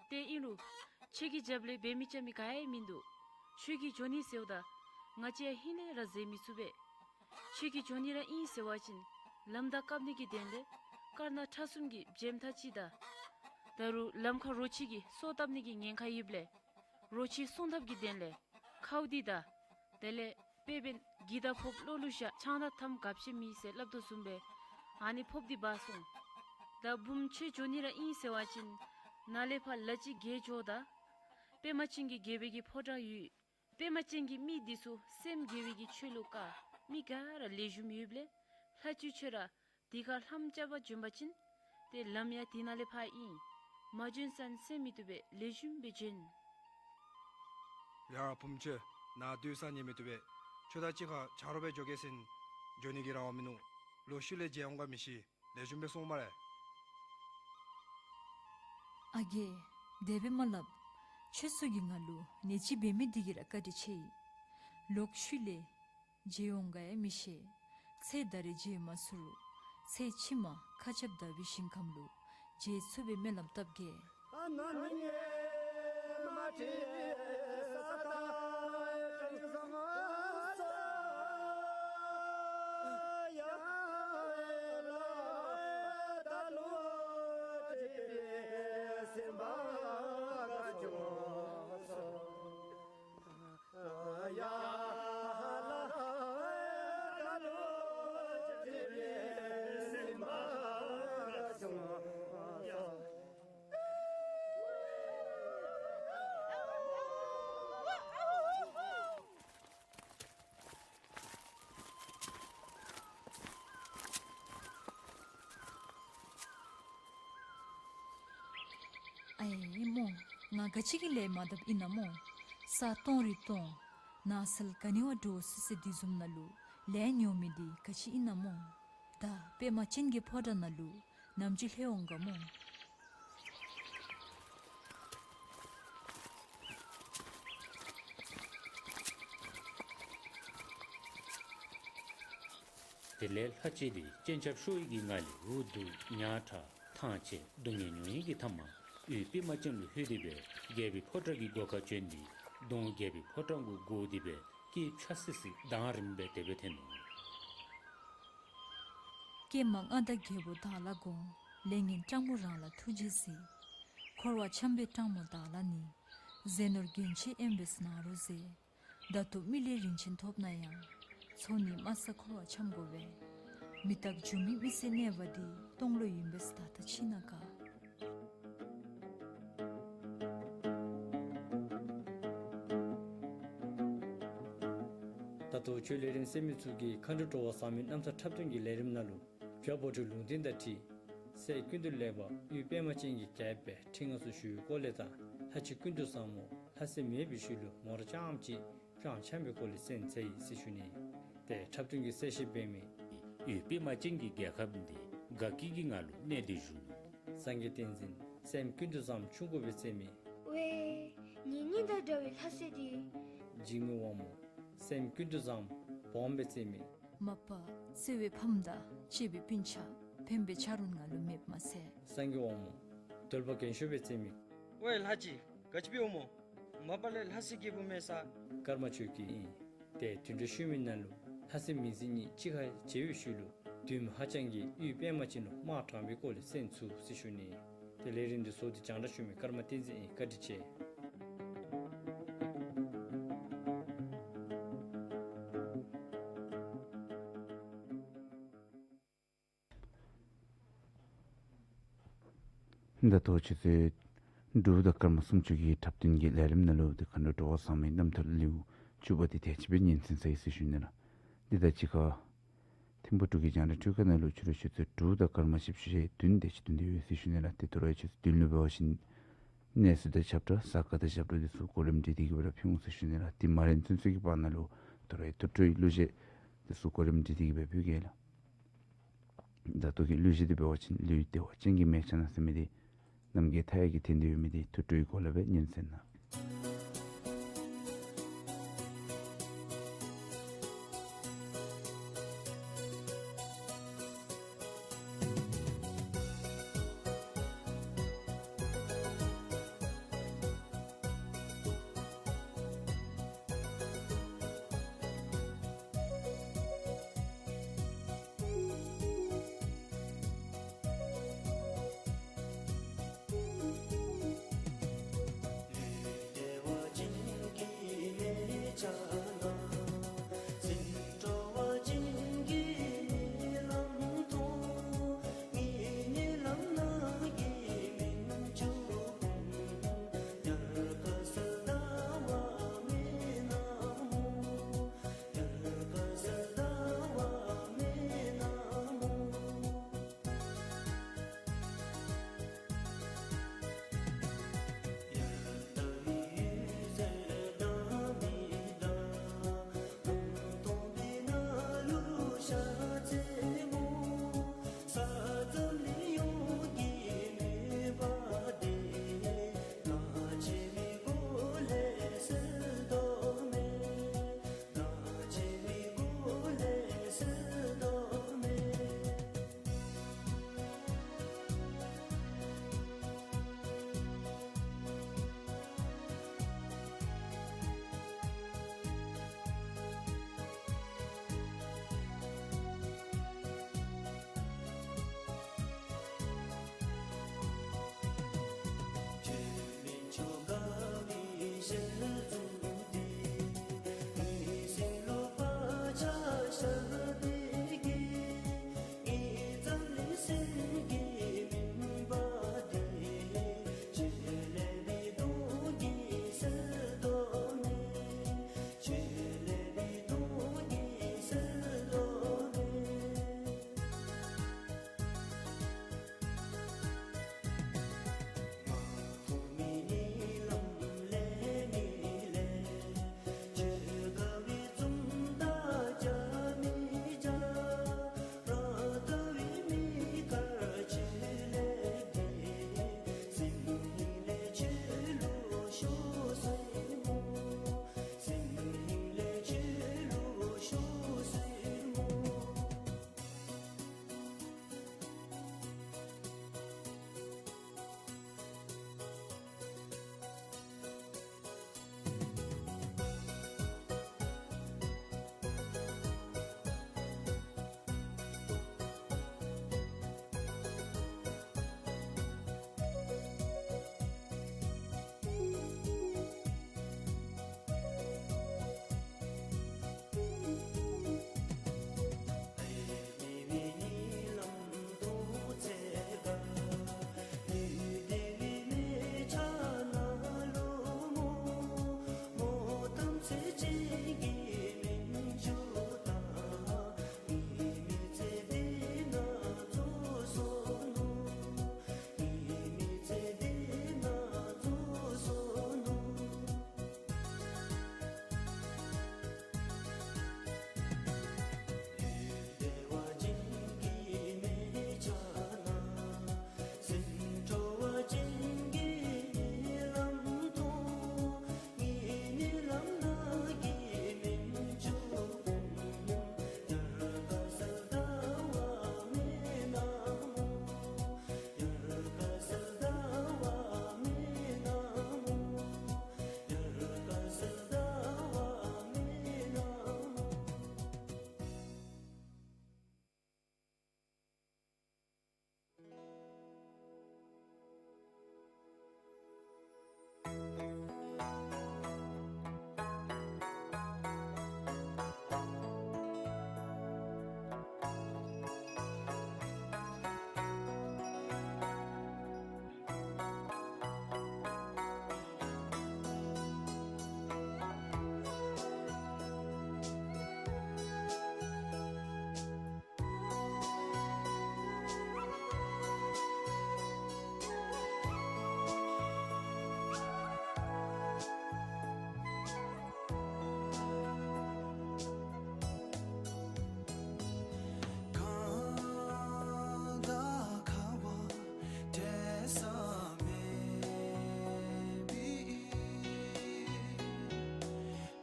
ཏེ་ཨིན་རུང་ཁྱོད་ཀྱི་རྒྱབ་ལས་འབད་མི་རྐྱབ་མི་ག་ཡང་མིན་འདུག། ཁྱོད་ཀྱིས་འགྱོ་ནི་ཟེརཝ་ད་ང་བཅས་ཧིང་ལས་ར་བཟོད་མི་ཚུགས་པས། ཁྱོད་ཀྱིས་འགྱོ་ནི་ར་ཨིན་ཟེར་བ་ཅིན་ལམ་བདའ་བཀབ་ནི་གི་དོན་ལས་དཀར་ནག་ཁྲ་གསུམ་གྱི་བྱེམ་ཐག་ཅིག་དང་། ད་རུང་ལམ་ཁར་རོ་ཁྱི་གིས་སོ་བཏབ་ནི་གི་ཉེན་ཁ་ཡོདཔ་ལས་རོ་ཁྱི་སྲུང་ཐབས་ཀྱི་དོན་ལས་ཁཝ་འདི་དང་དེ་ལས་དཔེ་འབདན་གྱི་དང་ཕོརཔ་ལོག་ལུ་བཞག་ཆང་དང་ཐམ་ག་ཅི་མེད་ཟེར་སླབ་དོ་བཟུམ་སྦེ་ཨ་ནི་ཕོརཔ་འདི་འབག་སོང་། ད་བུམོ་ཁྱོད་འགྱོ་ནི་ར་ཨིན་ཟེར་བ་ཅིན་ནཱ་ལས་ཕར་ལ་ཅིག་བརྒལ་འགྱོ་ད། པདྨ་ཅན་གྱི་རྒྱལ་པོའི་གི་ཕོ་བྲང་ཡོད། པདྨ་ཅན་གྱི་མི་འདི་ཚུ་སེམས་དགེ་བའི་གི་ཆོས་ལུ་དགའ། མི་ག་ར་ལེགས་ཤོམ་ཡོདཔ་ལས་ལྷ་ཁྱོད་ཁྱོད་ར་དེ་ཁར་ལྷམ་རྐྱབ་པར་བྱོན་པ་ཅིན་ཏེ་ལམ་ཡང་དེ་ནང་ལས་ཕར་ཨིན། མ་བྱོན་ས་ནི་སེམས་མི་བཏུབ་པས། ལེགས་ཤོམ་སྦེ་བྱོན། ཡ་བུམོ་ཁྱོད་ནཱ་སྡོད་ས་ནི་མི་བཏུབ་པས། ཁྱོད་དང་གཅིག་ཁར་ཆ་རོགས་སྦེ་འགྱོ་གེ་ཟེར་ན་འགྱོ་ནི་གི་ར་བ་མིན་ནུག། ལོག་ཤུལ་ལས་མཇལ་འོང་ག་མི་ཤེས། ལེགས་ཤོམ་སྦེ་སོང་སྨ་རེ། ཨ་རྒས། དེ་སྦེ་མ་སླབ། ཁྱོད་ཚུ་གིས་ང་ལུ་ནད་ཅིག་འབད་མི་འདི་གིས་ར་བཀའ་དྲིན་ཆེ་ཡི། ལོག་ཤུལ་ལས་མཇལ་འོང་ག་ཡང་མི་ཤེས། ཚེ་ད་རེས་མཇལ་མ་ཚུགས་རུང་ཚེ་ཕྱི་མ་མཁའ་ཁྱབ་ཟླ་བའི་ཞིང་ཁམས་ལུ་མཇལ་ཚུགས་པའི་སྨོན་ལམ་བཏབ་གེ། ཨའེ་མོ། ང་ག་ཅི་གི་ལས་མ་བཏབ་ཨིན་ན་མོ། ས་སྟོང་རི་སྟོང་། ནགས་ཚལ་ག་ནི་བ་འདྲོག་སི་སི་འདི་བཟུམ་ནང་ལུ་ལས་ཉོ་མི་འདི་ག་ཅི་ཨིན་ན་མོ། ད་པདྨ་ཅན་གྱི་ཕོ་བྲང་ནང་ལུ་ནམ་ཅིག་ལྷོད་འོང་ག་མོ། དེ་ལས་ལྷ་གཅིག་དེ་སྤྱན་ཆབ་ཤོར་ཡི་གི་ངང་ལས་འུ་སྡུག་ཉག་ཕྲ་ཐང་ཆད་སྡུག་བསྔལ་མྱོང་ཡི་གི་མཐའ་མ་ཡུལ་པདྨ་ཅན་ལུ་ལྷོད་དེ་སྦེ་རྒྱལ་པོའི་ཕོ་བྲང་གི་སྒོ་ཁར་བྱོན་ཏེ་གདོང་རྒྱལ་པོའི་ཕོ་བྲང་གུ་སྒུག་སྟེ་སྦེ་སྐད་ཕྱ་སི་སི་གདངས་རིངམོ་སྦེ་དེ་སྦེ་འཐེན་ནུག། ཀྱེ་མ་མངའ་བདག་རྒྱལ་པོ་བདག་ལ་དགོངས། ལས་ངན་སྤྲང་པོ་རང་ལ་ཐུགས་རྗེས་གཟིགས། འཁོར་བ་འཁྱམས་པའི་སྤྲང་མོ་བདག་ལ་ནི། ཟས་ནོར་རྒྱུན་ཆད་ཨེམ་བེས་ནཱ་རོ་ཟེར། ད་ལྟོ་མི་ལུས་རིན་ཆེན་ཐོབ་ན་ཡང་། ཚོགས་ནི་དམའ་ས་འཁོར་བ་འཁྱམས་དགོ་པས། མི་རྟག་སྒྱུ་མའི་མི་ཚེ་གནས་པ་འདི། སྟོང་ལོ་ཡིན་པས་ད་ལྟ་ཕྱི་ན་ག། ད་ལྟོ་ཆོས་ལས་རིམ་གསན་མི་ཚུ་གིས་མཁའ་འགྲོ་འགྲོ་བ་ཟབ་མོའི་རྣམ་ཐར་འཁྲབ་སྟོན་གྱི་ལས་རིམ་ནང་ལུ་བྱ་འབོ་ཏྲི་ལུང་བསྟན་དང་འཁྲིལ་སྲས་ཀུན་ཏུ་ལེགས་པ་ཡུལ་པདྨ་ཅན་གྱི་རྒྱལཔོ་སྦེ་ཁྲི་མངའ་གསོལ་ཞུ་བའི་སྐོར་ལས་དང་ལྷ་གཅིག་ཀུན་ཏུ་བཟང་མོ་ལྷ་སྲས་མེད་པའི་ཤུལ་ལུ་མོ་ར་རྐྱངམ་གཅིག་སྤྱང་འཁྱམས་པའི་སྐོར་ལས་གསན་མཛད་ཡི་ཟེར་ཞུ་ནི། ཏེ་འཁྲབ་སྟོན་གྱི་གསལ་བཤད་འབད་མི་ཡུལ་པདྨ་ཅན་གྱི་རྒྱལ་ཁབ་འདི་དགའ་སྐྱིད་ཀྱི་ངང་ལུ་གནས་ཏེ་བཞུགས་ནུག། སངས་རྒྱས་བསྟན་འཛིན་སྲསམོ་ཀུན་ཏུ་བཟངམོ་ཆུང་ཀུ་སྦེ་བཙས་མི། ཝའེ། ངེའི་སྙིང་དང་འདྲ་བའི་ལྷ་སྲས་འདི། འཇིགས་མེད་དབང་མོ་སྲསམོ་ཀུན་ཏུ་བཟངམོ་སྦོམ་སྦེ་བཙས་མི། མ་པ་བརྩེ་བའི་ཕམ་དང་གཅེས་པའི་སྤུན་ཆ་ཕན་པའི་ཆ་རོགས་ང་ལུ་མེདཔ་མ་ཚད། སངས་རྒྱས་དབང་མོ་གདོལ་པ་རྒན་ཤོས་སྦེ་བཙས་མི། ཝའེ་ལྷ་གཅིག་ག་ཅི་འབདཝ་སྨོ། མ་པ་ལས་ལྷ་སྲས་སྐྱེས་བུ་མེད་ས། ཀརྨ་ཆོས་སྐྱིད་ཨིན། ཏེ་བདུན་ཕྲག་ཤུལ་མའི་ནང་ལུ་ལྷ་སྲས་མིང་སྲིང་གཉིས་གཅིག་ཁར་མཇལ་བའི་ཤུལ་ལུ་བདུདམོ་ཧ་ཅང་གིས་ཡུལ་པདྨ་ཅན་ལུ་དམག་དྲངས་པའི་སྐོར་ལས་གསན་ཚུགས་ཟེར་ཞུ་ནི། ཏེ་ལས་རིམ་འདི་བཟོ་སྟེ་རྒྱང་བསྒྲགས་ཞུ་མི་ཀརྨ་བསྟན་འཛིན་ཨིན། བཀའ་དྲིན་ཆེ། ད་ལྟོ་ཆུ་ཚོད་དྲུག་དང་སྐར་མ་སུམ་ཅུ་གི་འཁྲབ་སྟོན་གྱི་ལས་རིམ་ནང་ལུ་ཏེ་མཁའ་འགྲོ་འགྲོ་བ་ཟབ་མོའི་རྣམ་ཐར་ལེའུ་བཅུ་པ་འདི་དེ་ཅིག་སྦེ་ཉན་གསན་ཚར་ཡི་ཟེར་ཞུ་ནི་ལགས། འདི་དང་གཅིག་ཁར་ཐིམ་ཕུག་འབྲུག་གི་རྒྱང་བསྒྲགས་སྒྲིག་ཁང་ནང་ལུ་ཕྱི་རུ་ཆུ་ཚོད་དྲུག་དང་སྐར་མ་བཞི་བཅུ་ཞེ་བདུན་དེ་ཅིག་ཐོན་ཏེ་ཡོད་ཟེར་ཞུ་ནི་ལགས། ཏེ་དོ་རུང་ཆུ་ཚོད་བདུན་ལུ་འབད་བ་ཅིན་གནས་ཚུལ་དང་ཁྱབ་བསྒྲགས་གཟའ་སྐར་དང་ཞབས་བྲོ་འདི་ཚུ་གོ་རིམ་སྒྲིག་སྟེ་གི་སྦེ་ར་ཕུལ་འོང་ཟེར་ཞུ་ནི་ལགས། ཏེ་མ་རན་ཚུན་ཚོད་ཀྱི་བར་ན་ལུ་དོ་རུང་ཐུགས་སྤྲོའི་གླུ་གཞས་འདི་ཚུ་གོ་རིམ་སྒྲིག་སྟེ་གི་སྦེ་ཕུལ་གེ་ལགས། ད་ལྟོ་གི་གླུ་གཞས་འདི་འབད་བ་ཅིན་ལེའུ་བདེ་བ་ཅན་གྱི་མལ་ཆ་ནང་ཟེར་མི་འདི་རྣམ་རྒྱལ་མཐའ་ཡས་ཀྱིས་བཏོན་ཏེ་ཡོད་མི་འདི་ཐུགས་སྤྲོའི་སྒོ་ལས་སྦེ་ཉན་གསན་གནང་།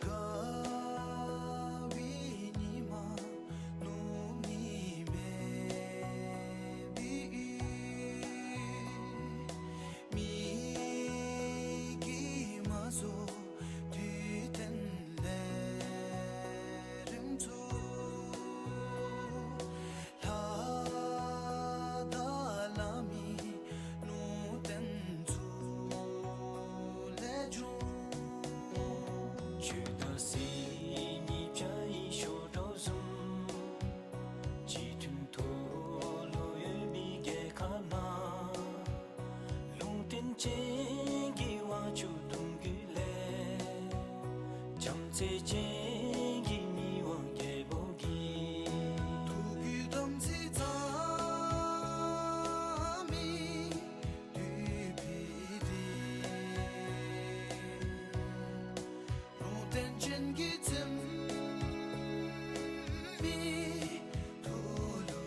དགའ་བའི་ཉི་མ་ནུབ་ནི་མེད་པའི། མིག་གིས་མ་བཟོད་དུས་སྟོན་ལས་རིམ་ཚུ། ལྷ་དང་ལྷ་མིན་ནུབ་སྟོན་ཚུ་ལས་བྱུང་། ཆོས་དང་སྲིད་གཉིས་ཆ་ཡི་ཤོ་འགྲོ་བཟུམ། བྱིས་ཁྲིམས་ཐོག་ལུ་ཡོད་པའི་རྒྱལ་ཁབ་ནང་། ལུང་བསྟན་ཅན་གྱི་དབང་ཕྱུག་གདུང་རྒྱུད་ལས། བྱམས་བརྩེ་ཅན་གྱི་ཉི་འོད་རྒྱལ་པོ་གིས། ཐུགས་རྒྱུད་དམ་ཚིག་རྩ་མེད་བསྡུས་པའི་རིགས། ལུང་བསྟན་ཅན་གྱི་བཙུན་མའི་ཐུགས་ལུ་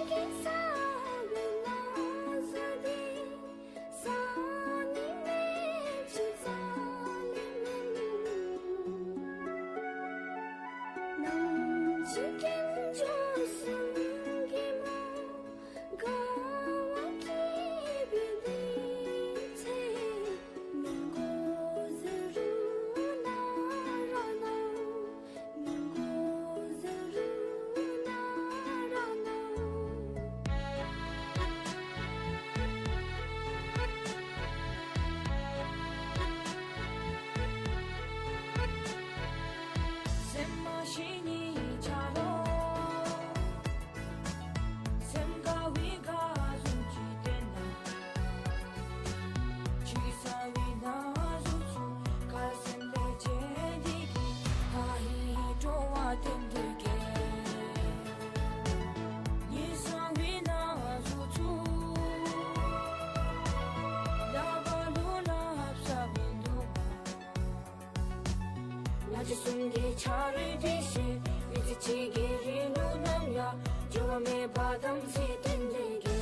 བཏགས། ཨ་རེ་དེ་ཤེས་མི་ཚེ་གཅིག་གི་རིང་ལུ་ནམ་ཡང་འགྱུར་བ་མེད་པར་དམ་ཚིག་བརྟན་ཏེ་གེ།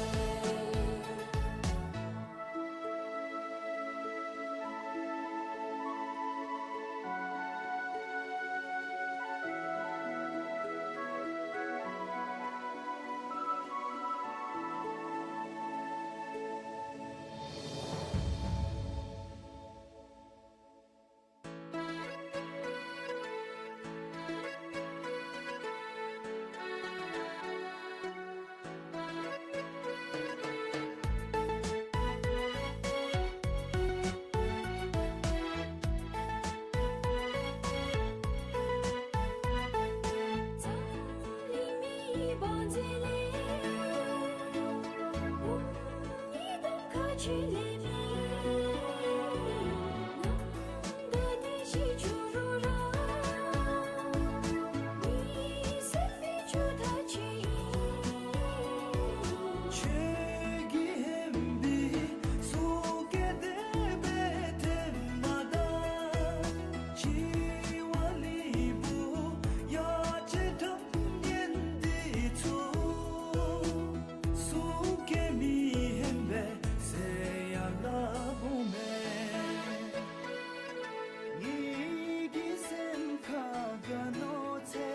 ངེའི་སེམས་ཁར་དགའ་མནོ་ཚེ་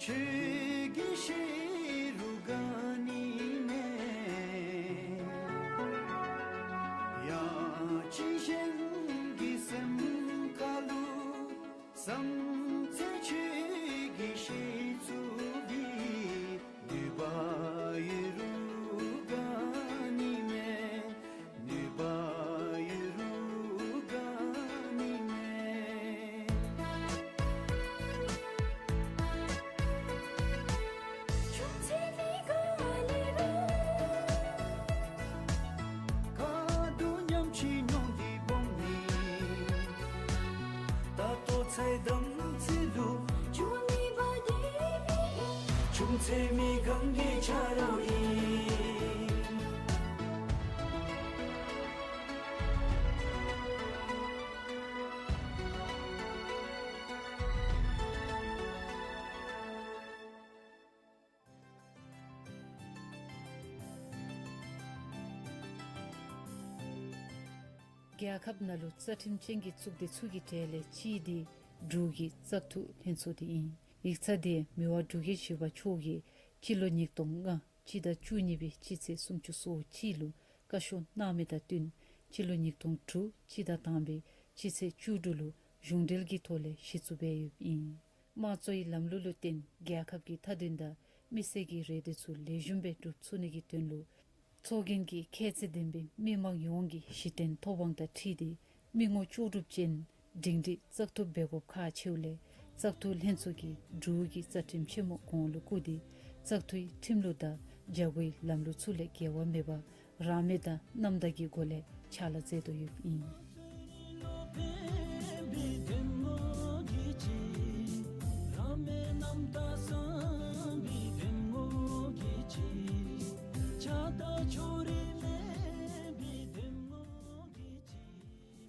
ཁྱོད་ཀྱི་ཤེས་རུ་དགའ་ནི་མས། ཡང་ཅིན་ཞིང་གི་སེམས་ཁ་ལུ་བསམ་ཚེ་ཁྱོད་ཀྱི་ཤེས་ཚུལ་གྱི་ནུས་པ་ཡོད་རུང་དགའ་ནི་མས། ནུས་པ་ཡོད་རུང་དགའ་ནི་མས། ཆུང་ཚེ་མི་དགའ་ལེ་རུང་ག་དུང་ཉམས་ཅི་མྱོང་འདི་སྦོམ་ནི། ད་ལྟོ་ཚེ་དམ་ཚིག་ལུ་འགྱུར་མེད་པ་དེ་མེད། ཆུང་ཚེ་མི་གང་གི་ཆ་རོགས་ཨིན། རྒྱལ་ཁབ་ནང་ལུ་རྩ་ཁྲིམས་ཅན་གྱི་གཙུག་སྡེ་ཚུ་གི་གྲས་ལས་གཅིག་འདི་འབྲུག་གི་བཙག་འཐུ་ལྷན་ཚོགས་འདི་ཨིན། ཡིག་ཚང་འདི་མི་དབང་འབྲུག་རྒྱལ་བཞི་པ་མཆོག་གིས་སྤྱི་ལོ་ཉིས་སྟོང་ལྔ་སྤྱི་ཟླ་བཅུ་གཉིས་པའི་སྤྱི་ཚེས་སུམ་ཅུ་སོ་གཅིག་ལུ་བཀའ་ཤོག་གནང་མི་དང་བསྟུན་སྤྱི་ལོ་ཉིས་སྟོང་དྲུག་སྤྱི་ཟླ་དང་པའི་སྤྱི་ཚེས་བཅུ་དྲུག་ལུ་གཞུང་འབྲེལ་གྱི་ཐོག་ལས་གཞི་བཙུགས་འབད་ཡོདཔ་ཨིན། དམངས་གཙོའི་ལམ་ལུགས་ལུ་བརྟེན་རྒྱལ་ཁབ་ཀྱི་མཐའ་དོན་དང་མི་སེར་གྱི་རེ་འདོད་ཚུ་ལེགས་ཤོམ་སྦེ་སྒྲུབ་ཚུགས་ནི་གི་དོན་ལུ་ཚོགས་རྒྱན་གྱི་ཁྱད་ཚད་ལྡན་པའི་མི་མང་ཡོངས་ཀྱི་གཞི་རྟེན་ཐོབ་དབང་དང་འཁྲིལ་ཏེ་མི་ངོ་ལྕོགས་གྲུབ་ཅན་སྒྲིང་སྒྲིང་བཙག་འཐུ་འབད་དགོཔ་ཁག་ཆེཝ་ལས་བཙག་འཐུ་ལྷན་ཚོགས་ཀྱིས་འབྲུག་གི་རྩ་ཁྲིམས་ཆེན་མོ་གོང་ལུ་བཀུར་ཏེ་བཙག་འཐུའི་ཁྲིམས་ལུགས་དང་བྱ་སྒོའི་ལམ་ལུགས་ཚུ་ལས་འགལ་བ་མེད་པར་རང་མོས་དང་རྣམ་དག་གི་སྒོ་ལས་ཕྱག་ལཱ་མཛད་དོ་ཡོདཔ་ཨིན།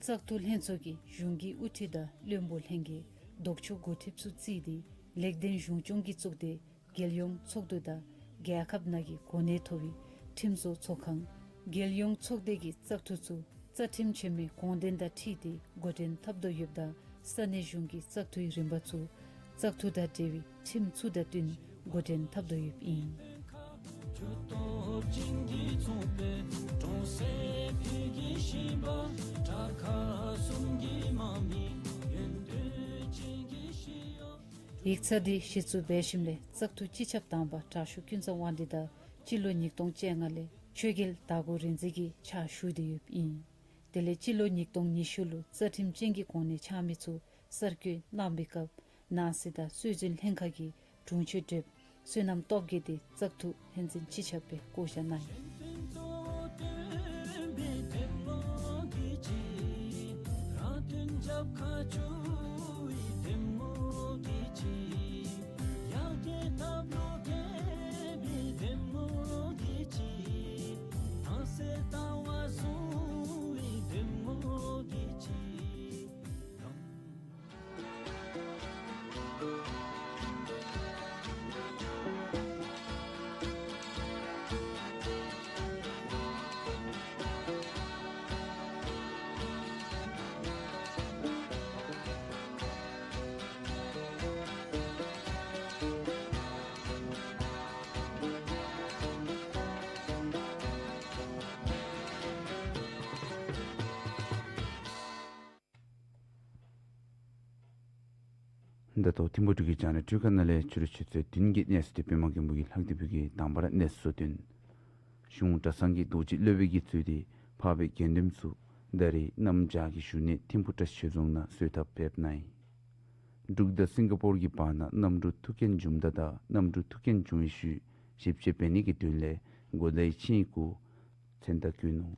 བཙག་འཐུ་ལྷན་ཚོགས་ཀྱིས་གཞུང་གི་དབུ་ཁྲིད་དང་བློན་པོ་ལྷན་རྒྱས་ལྡོག་ཕྱོགས་འགོ་ཁྲིདཔ་ཚུ་བརྩིས་ཏེ་ལེགས་ལྡན་གཞུང་སྐྱོང་གི་གཙུག་སྡེ་རྒྱལ་ཡོངས་ཚོགས་འདུ་དང་རྒྱལ་ཁབ་ནང་གི་གོ་གནས་མཐོ་བའི་ཁྲིམས་བཟོ་ཚོགས་ཁང་། རྒྱལ་ཡོངས་ཚོགས་སྡེ་གི་བཙག་འཐུ་ཚུ་རྩ་ཁྲིམས་ཆེན་མོའི་དགོངས་དོན་དང་འཁྲིལ་ཏེ་འགོ་འདྲེན་འཐབ་དོ་ཡོདཔ་ད་ས་གནས་གཞུང་གི་བཙག་འཐུའི་རིམ་པ་ཚུ་བཙག་འཐུ་དང་འབྲེལ་བའི་ཁྲིམས་ཚུ་དང་བསྟུན་འགོ་འདྲེན་འཐབ་དོ་ཡོདཔ་ཨིན། ཡིག་ཚང་འདི་གཞི་བཙུགས་འབད་ཞིནམ་ལས་བཙག་འཐུ་སྤྱི་ཁྱབ་དང་པ་དྲག་ཤོས་ཀུན་བཟང་དབང་འདུས་དང་སྤྱི་ལོ་ཉིས་སྟོང་བཅོ་ལྔ་ལས་ཆོས་རྒྱལ་དྭགས་པོ་རིག་འཛིན་གྱི་ཕྱག་ཞུ་སྟེ་ཡོདཔ་ཨིན། དེ་ལས་སྤྱི་ལོ་ཉིས་སྟོང་ཉི་ཤུ་ལུ་རྩ་ཁྲིམས་ཅན་གྱི་གོ་གནས་འཆང་མི་ཚུ་གསར་བསྐོ་གནང་བའི་སྐབས་ནང་སྲིད་དང་སྲོལ་འཛིན་ལྷན་ཁག་གི་དྲུང་ཆེ་གྲུབ་བསོད་ནམས་སྟོབས་རྒྱས་དེ་བཙག་འཐུ་ལྷན་འཛིན་སྤྱི་ཁྱབ་སྦེ་བསྐོ་བཞག་གནང་ཡི། ད་ལྟོ་ཐིམ་ཕུ་འབྲུག་གི་རྒྱང་བསྒྲགས་སྒྲོག་ཁང་ནང་ལས་ཕྱི་རུ་ཆུ་ཚོད་བདུན་གྱི་གནས་ཚུལ་དེ་པདྨ་མགོན་པོ་གིས་ལྷག་སྟེ་ཕུལ་གེ། དང་པ་ར་གནས་ཚུལ་བདུན། གཞུང་གྲྭ་ཚང་གི་རྡོ་རྗེ་སློབ་དཔོན་གྱིས་གཙོས་ཏེ་འཕགས་པའི་དགེ་འདུན་ཚུ་ད་རིས་གནམ་བྱཱར་གྱི་ཞུ་ནི་ཐིམ་ཕུ་བཀྲ་ཤིས་ཆོས་རྫོང་ནང་གསོལ་ཐབ་ཕེབས་གནང་ཡི། འབྲུག་དང་སིང་ག་པོར་གྱི་བར་ན་གནམ་གྲུ་ཐུག་རྐྱེན་བྱུངམ་ད་དང་གནམ་གྲུ་ཐུག་རྐྱེན་བྱུང་བའི་ཤུལ་ཞིབ་དཔྱད་འབད་ནི་གི་དོན་ལས་གོ་བརྡའི་ཆིངས་ཡིག་གུ་མཚན་རྟགས་བཀོད་ནུག།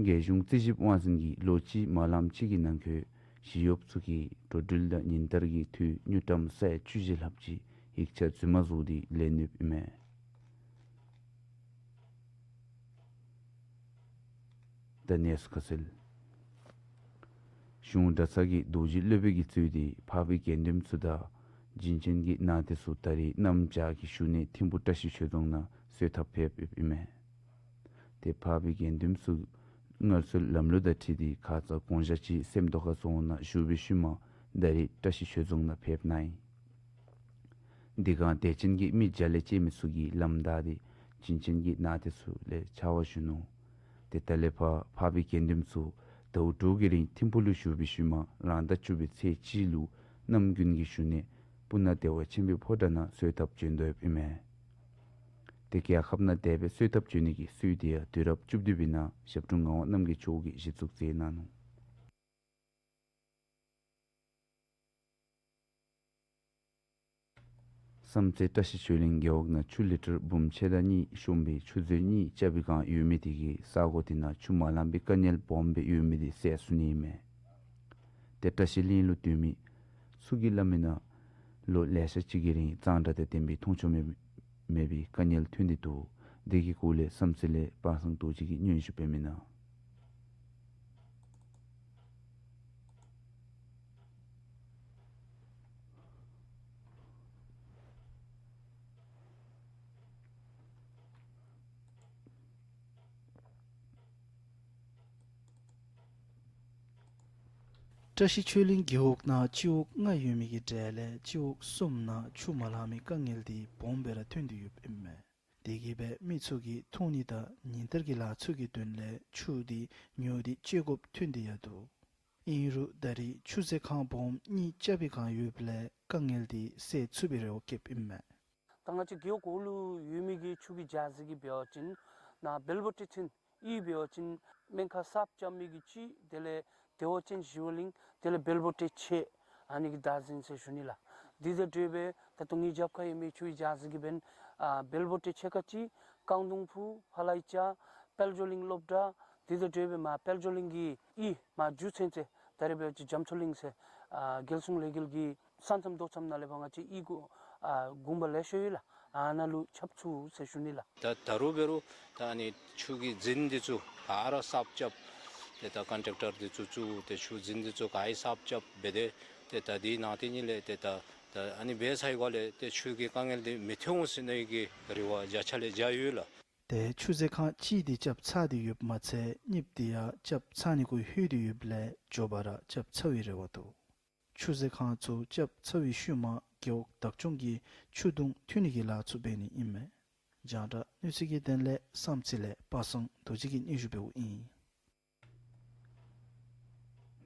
རྒྱལ་གཞུང་རྩིས་ཞིབ་དབང་འཛིན་གྱིས་ལོ་གཅིག་མ་ལངམ་ཅིག་གི་ནང་འཁོད་ཞི་གཡོགཔ་ཚུ་གིས་འགྲོ་འགྲུལ་དང་ཉིན་ལྟར་གྱི་འཐུས་དངུལ་ཀྲམ་ས་ཡ་བཅུ་བཞི་ལྷགཔ་ཅིག་ཡིག་ཆ་རྫུན་མ་བཟོ་སྟེ་ལེན་ནུག་ཨིན་མས། ད་གནས་ཚུལ་ཁ་གསལ། གཞུང་གྲྭ་ཚང་གི་རྡོ་རྗེ་སློབ་དཔོན་གྱིས་གཙོས་ཏེ་འཕགས་པའི་དགེ་འདུན་ཚུ་དང་བྱིན་ཅན་གྱི་ནང་རྟེན་ཚུ་ད་རིས་གནམ་བྱཱར་གྱི་ཞུ་ནི་ཐིམ་ཕུ་བཀྲ་ཤིས་ཆོས་རྫོང་ནང་གསོལ་ཐབ་ཕེབས་ཡོདཔ་ཨིན་མས། ཏེ་འཕགས་པའི་དགེ་འདུན་ཚུ་སྔར་སྲོལ་ལམ་ལུགས་དང་འཁྲིལ་ཏེ་ཁ་ཙ་དགོང་ཞག་གཅིག་སེམས་རྟོགས་ཁ་རྫོང་ནང་བཞུགས་པའི་ཤུལ་མ་ད་རིས་བཀྲ་ཤིས་ཆོས་རྫོང་ནང་ཕེབས་གནང་ཡི། དེ་སྒང་དད་ཅན་གྱི་མི་བརྒྱ་ལས་བཅད་མི་ཚུ་གིས་ལམ་བདའ་སྟེ་བྱིན་ཅན་གྱི་ནང་རྟེན་ཚུ་ལས་ཕྱག་དབང་ཞུ་ནུག། ཏེ་ད་ལས་ཕར་འཕགས་པའི་དགེ་འདུན་ཚུ་ཟླཝ་དྲུག་གི་རིང་ཐིམ་ཕུ་ལུ་བཞུགས་པའི་ཤུལ་མ་རང་ཟླ་བཅུ་པའི་ཚེས་གཅིག་ལུ་གནམ་དགུན་གྱི་ཞུ་ནི་སྤུ་ན་བདེ་བ་ཆེན་པོའི་ཕོ་བྲང་ནང་གསོལ་ཐབ་བྱོན་དོ་ཡོདཔ་ཨིན་མས། ཏེ་རྒྱལ་ཁབ་ནང་དེ་སྦེ་གསོལ་ཐབ་བྱོན་ནི་གི་སྲོལ་དེ་ཡང་དུས་རབས་བཅུ་བདུན་པའི་ནང་ཞབས་དྲུང་ངག་དབང་རྣམ་རྒྱལ་མཆོག་གིས་གཞི་བཙུགས་མཛད་གནང་ནུག། བསམ་རྩེ་བཀྲ་ཤིས་ཆོས་གླིང་རྒེད་འོག་ནང་ཆུ་ལི་ཊར་འབུམ་ཕྱེད་དང་གཉིས་ཤོང་པའི་ཆུ་མཛོད་གཉིས་རྐྱབ་པའི་སྒང་ཡོད་མི་དེ་གིས་ས་གོ་དེ་ནང་ཆུ་མ་ལང་པའི་དཀའ་ངལ་སྦོམ་སྦེ་ཡོད་མི་དེ་སེལ་ཚུགས་ནི་ཨིན་མས། ཏེ་བཀྲ་ཤིས་གླིང་ལུ་སྡོད་མི་ཚུ་གིས་སླབ་མིའི་ནང་ལོ་ལེ་ཤ་ཅིག་གི་རིང་གཙང་སྦྲ་དང་ལྡན་པའི་མཐོང་ཆོས་མེད་མེད་པའི་དཀའ་ངལ་ཐོན་ཏེ་འདུག། དེ་གི་སྐོར་ལས་བསམ་རྩེ་ལས་པ་སངས་རྡོ་རྗེ་གིས་སྙན་ཞུ་འབད་མིའི་ནང་བཀྲ་ཤིས་ཆོས་གླིང་རྒེད་འོག་ནང་སྤྱི་འོག་ལྔ་ཡོད་མི་གི་གྲས་ལས་སྤྱི་འོག་གསུམ་ནང་ཆུ་མ་ལང་མི་དཀའ་ངལ་དེ་སྦོམ་སྦེ་ར་ཐོན་ཏེ་ཡོདཔ་ཨིན་མས། དེ་གིས་སྦེ་མི་ཚུ་གིས་འཐུང་ནི་དང་ཉིན་ལྟར་གྱི་ལཱ་ཚུ་གི་དོན་ལས་ཆུ་དེ་ཉོ་སྟེ་སྤྱོད་དགོཔ་ཐོན་ཏེ་ཡང་འདུག། ཨིན་རུང་ད་རིས་ཆུ་མཛོད་ཁང་སྦོམ་གཉིས་རྐྱབ་པའི་སྒང་ཡོདཔ་ལས་དཀའ་ངལ་དེ་སེལ་ཚུགས་པའི་རེ་བ་བསྐྱེདཔ་ཨིན་མས། ད་ང་བཅས་རྒེད་འོག་གུ་ལུ་ཡོད་མི་གི་ཆུ་གི་རྒྱ་ཟེར་གི་འབད་བ་ཅིན་ནཱ་བལ་པོ་ཊའི་ཚུན་ཨིན་པ་ཅིན་སྨན་ཁང་གསརཔ་རྐྱབ་མི་གི་གཅིག་དེ་ལས་བདེ་བ་ཅན་ཞི་བ་གླིང་དེ་ལས་བལ་པོ་ཊའི་ཆེ་ཨ་ནི་གི་བདག་འཛིན་ཟེར་ཞུ་ནི་ལགས། དེ་དང་འབྲེལ་སྦེ་ད་ལྟོ་ངེའི་རྒྱབ་ཁར་ཡོད་མི་ཆུའི་རྒྱ་ཟེར་གི་འབདན་ཨ་བལ་པོ་ཊའི་ཆེ་ཁག་ཅིག་རྐང་གདོང་ཕུ་ཕ་ལའི་ཅ་དཔལ་འབྱོར་གླིང་སློབ་གྲྭ་དེ་དང་འབྲེལ་སྦེ་མར་དཔལ་འབྱོར་གླིང་གི་ཨི་མར་རྒྱུ་མཚན་ཚེ་ད་རེས་འབད་བ་ཅིན་རྒྱ་མཚོ་གླིང་ཟེར་ཨ་རྒྱལ་སྲུང་ལས་འགུལ་གྱི་ས་མཚམས་རྡོ་མཚམས་ནང་ལས་ཕར་ང་བཅས་ཨི་གུ་ཨ་དགོངས་པ་ལེགས་ཤོམ་ཡོད་ལགས། ཨ་ནཱ་ལུ་ཁྱབ་ཚུགས་ཟེར་ཞུ་ནི་ལགས། ད་ད་རུང་འབད་རུང་ད་ཨ་ནི་ཆུ་གི་རྫིང་འདི་ཚུ་ག་ར་གསརཔ་རྐྱབ། ཏེ་ད་ཀོན་ཊེག་ཊར་འདི་ཚུ་བཙུགས་ཏེ་ཆུ་རྫིང་འདི་ཚུ་ག་ར་གསརཔ་རྐྱབ་འབད་དེ་ཏེ་ད་དེ་ནང་དེ་ཉིད་ལས་ཏེ་ད་ད་ཨ་ནི་འབད་ཚར་བའི་སྒང་ལས་ཏེ་ཆུ་གི་དཀའ་ངལ་འདི་མི་ཐོན་འོང་ཟེར་ནི་གི་རེ་བ་བརྒྱ་ཆ་ལས་བརྒྱ་ཡོད་ལགས། ཏེ་ཆུ་མཛོད་ཁང་གཅིག་དེ་རྐྱབ་ཚར་ཏེ་ཡོདཔ་མ་ཚད་གཉིསཔ་དེ་ཡང་རྐྱབ་ཚར་ནི་གུ་ལྷོད་དེ་ཡོདཔ་ལས་མགྱོགས་པ་ར་རྐྱབ་ཚར་བའི་རེ་བ་འདུག། ཆུ་མཛོད་ཁང་ཚུ་རྐྱབ་ཚར་བའི་ཤུལ་མ་རྒེད་འོག་བདག་སྐྱོང་གིས་ཆུ་དུང་འཐུང་ནི་གི་ལཱ་ཚུ་འབད་ནི་ཨིན་མས། རྒྱང་བསྒྲགས་གནས་ཚུལ་གྱི་དོན་ལས་བསམ་རྩེ་ལས་པ་སངས་རྡོ་རྗེ་གིས་སྙན་ཞུ་འབདཝ་ཨིན།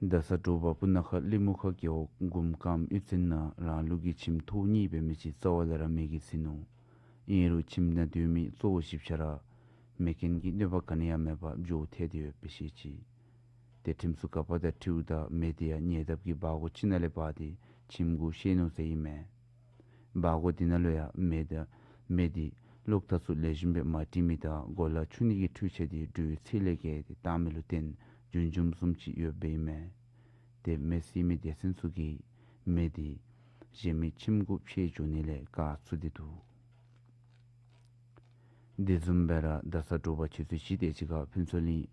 རྡ་ས་འབྲུག་པ་སྤུ་ན་ཁ་གླིང་མུ་ཁ་རྒེད་འོག་གུམ་ཀམ་གཡུས་ཚན་ནང་རང་ལུགས་ཀྱི་ཁྱིམ་ཐོག་གཉིས་འབད་མི་ཅིག་རྩ་བ་ལས་ར་མེ་གིས་ཚིག་ནུག། ཨིན་རུང་ཁྱིམ་ནང་སྡོད་མི་གཙོ་བོ་བཞི་ཆ་ར་མེ་རྐྱེན་གྱི་གནོད་པ་ག་ནི་ཡང་མེད་པར་མགྱོགས་ཐར་ཏེ་ཡོདཔ་སྦེ་བཤད་ཅི། ཏེ་ཁྲིམས་སྲུང་འགག་པ་དང་འཁྲིལཝ་ད་མེ་དེ་ཡང་ཉེ་འདབས་ཀྱི་སྦྲ་གུ་ཅིག་ནང་ལས་འབར་ཏེ་ཁྱིམ་གུ་བཤལ་ནུག་ཟེར་ཨིན་མས། སྦྲ་གུ་དེ་ནང་ལུ་ཡང་མེ་དང་མེ་དེ་གློག་ཐག་ཚུ་ལེགས་ཤོམ་སྦེ་མ་བཏིང་མི་དང་གོ་ལ་འཁྱུ་ནི་གི་འཕྲུལ་ཆས་དེ་དྲོད་ཚད་ལས་བརྒལ་ཏེ་བཏང་མི་ལུ་བརྟེན་རྒྱུན་འབྱུང་བཟུམ་ཅིག་ཡོདཔ་ཨིན་མས། ཏེ་མེ་བསད་མི་སྡེ་ཚན་ཚུ་གིས་མེ་དེ་གཞན་མི་ཁྱིམ་གུ་བཤལ་འགྱོ་ནི་ལས་བཀག་ཚུགས་ཏེ་འདུག། དེ་བཟུམ་སྦེ་ར་རྡ་ས་འབྲུག་པ་ཆུ་ཚོད་བཞི་དེ་ཅིག་ཁར་ཕུན་ཚོགས་གླིང་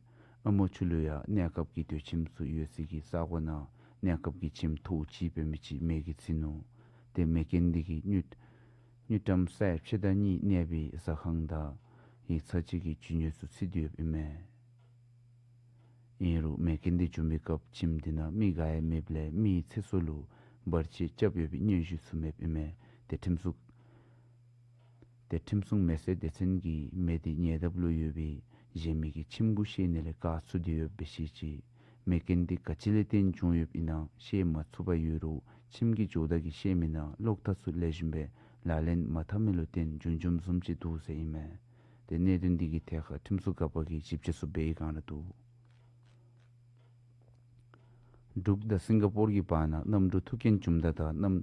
ཨ་མོ་ཆུ་ལུ་ཡང་གནས་སྐབས་ཀྱི་སྡོད་ཁྱིམ་ཚུ་ཡོད་སའི་གི་ས་གོ་ནང་གནས་སྐབས་ཀྱི་ཁྱིམ་ཐོག་གཅིག་འབད་མི་ཅིག་མེ་གིས་ཚིག་ནུག། ཏེ་མེ་རྐྱེན་དེ་གིས་དངུལ་དངུལ་ཀྲམ་ས་ཡ་ཕྱེད་དང་གཉིས་གནས་པའི་ཟ་ཁང་དང་ཡིག་ཚང་ཅིག་གི་རྒྱུ་དངོས་ཚུ་ཚིག་སྟེ་ཡོདཔ་ཨིན་མས། ཨིན་རུང་མེ་རྐྱེན་དེ་བྱུང་བའི་སྐབས་ཁྱིམ་དེ་ནང་མི་ག་ཡང་མེདཔ་ལས་མི་ཚེ་སྲོག་ལུ་བར་ཆད་རྐྱབ་ཡོད་པའི་སྙན་ཞུ་ཚུ་མེདཔ་ཨིན་མས། ཏེ་ཁྲིམས་སྲུང་ཏེ་ཁྲིམས་སྲུང་མེ་བསད་སྡེ་ཚན་གྱིས་མེ་དེ་ཉེ་འདབས་ལུ་ཡོད་པའི་གཞན་མི་གི་ཁྱིམ་གུ་བཤལ་ནི་ལས་བཀག་ཚུགས་ཏེ་ཡོདཔ་སྦེ་བཤད་ཅི། མེ་རྐྱེན་འདི་ག་ཅི་ལས་བརྟེན་བྱུང་ཡོདཔ་ཨིན་ན་ཤེས་མ་ཚུགས་པར་ཡོད་རུང་ཁྱིམ་གྱི་ཇོ་བདག་གིས་ཤེས་མི་ནང་གློག་ཐག་ཚུ་ལེགས་ཤོམ་སྦེ་ལག་ལེན་མ་འཐབ་མི་ལུ་བརྟེན་བྱུང་བྱུངམ་བཟུམ་ཅིག་འདུག་ཟེར་ཨིན་མས། ཏེ་གནད་དོན་འདི་གི་ཐད་ཁར་ཁྲིམས་སྲུང་འགག་པ་གིས་ཞིབ་དཔྱད་ཚུ་འབད་བའི་བསྒང་ར་འདུག། འབྲུག་དང་སིང་ག་པོར་གྱི་བར་ན་གནམ་གྲུ་ཐུག་རྐྱེན་བྱུངམ་ད་ད་གནམ་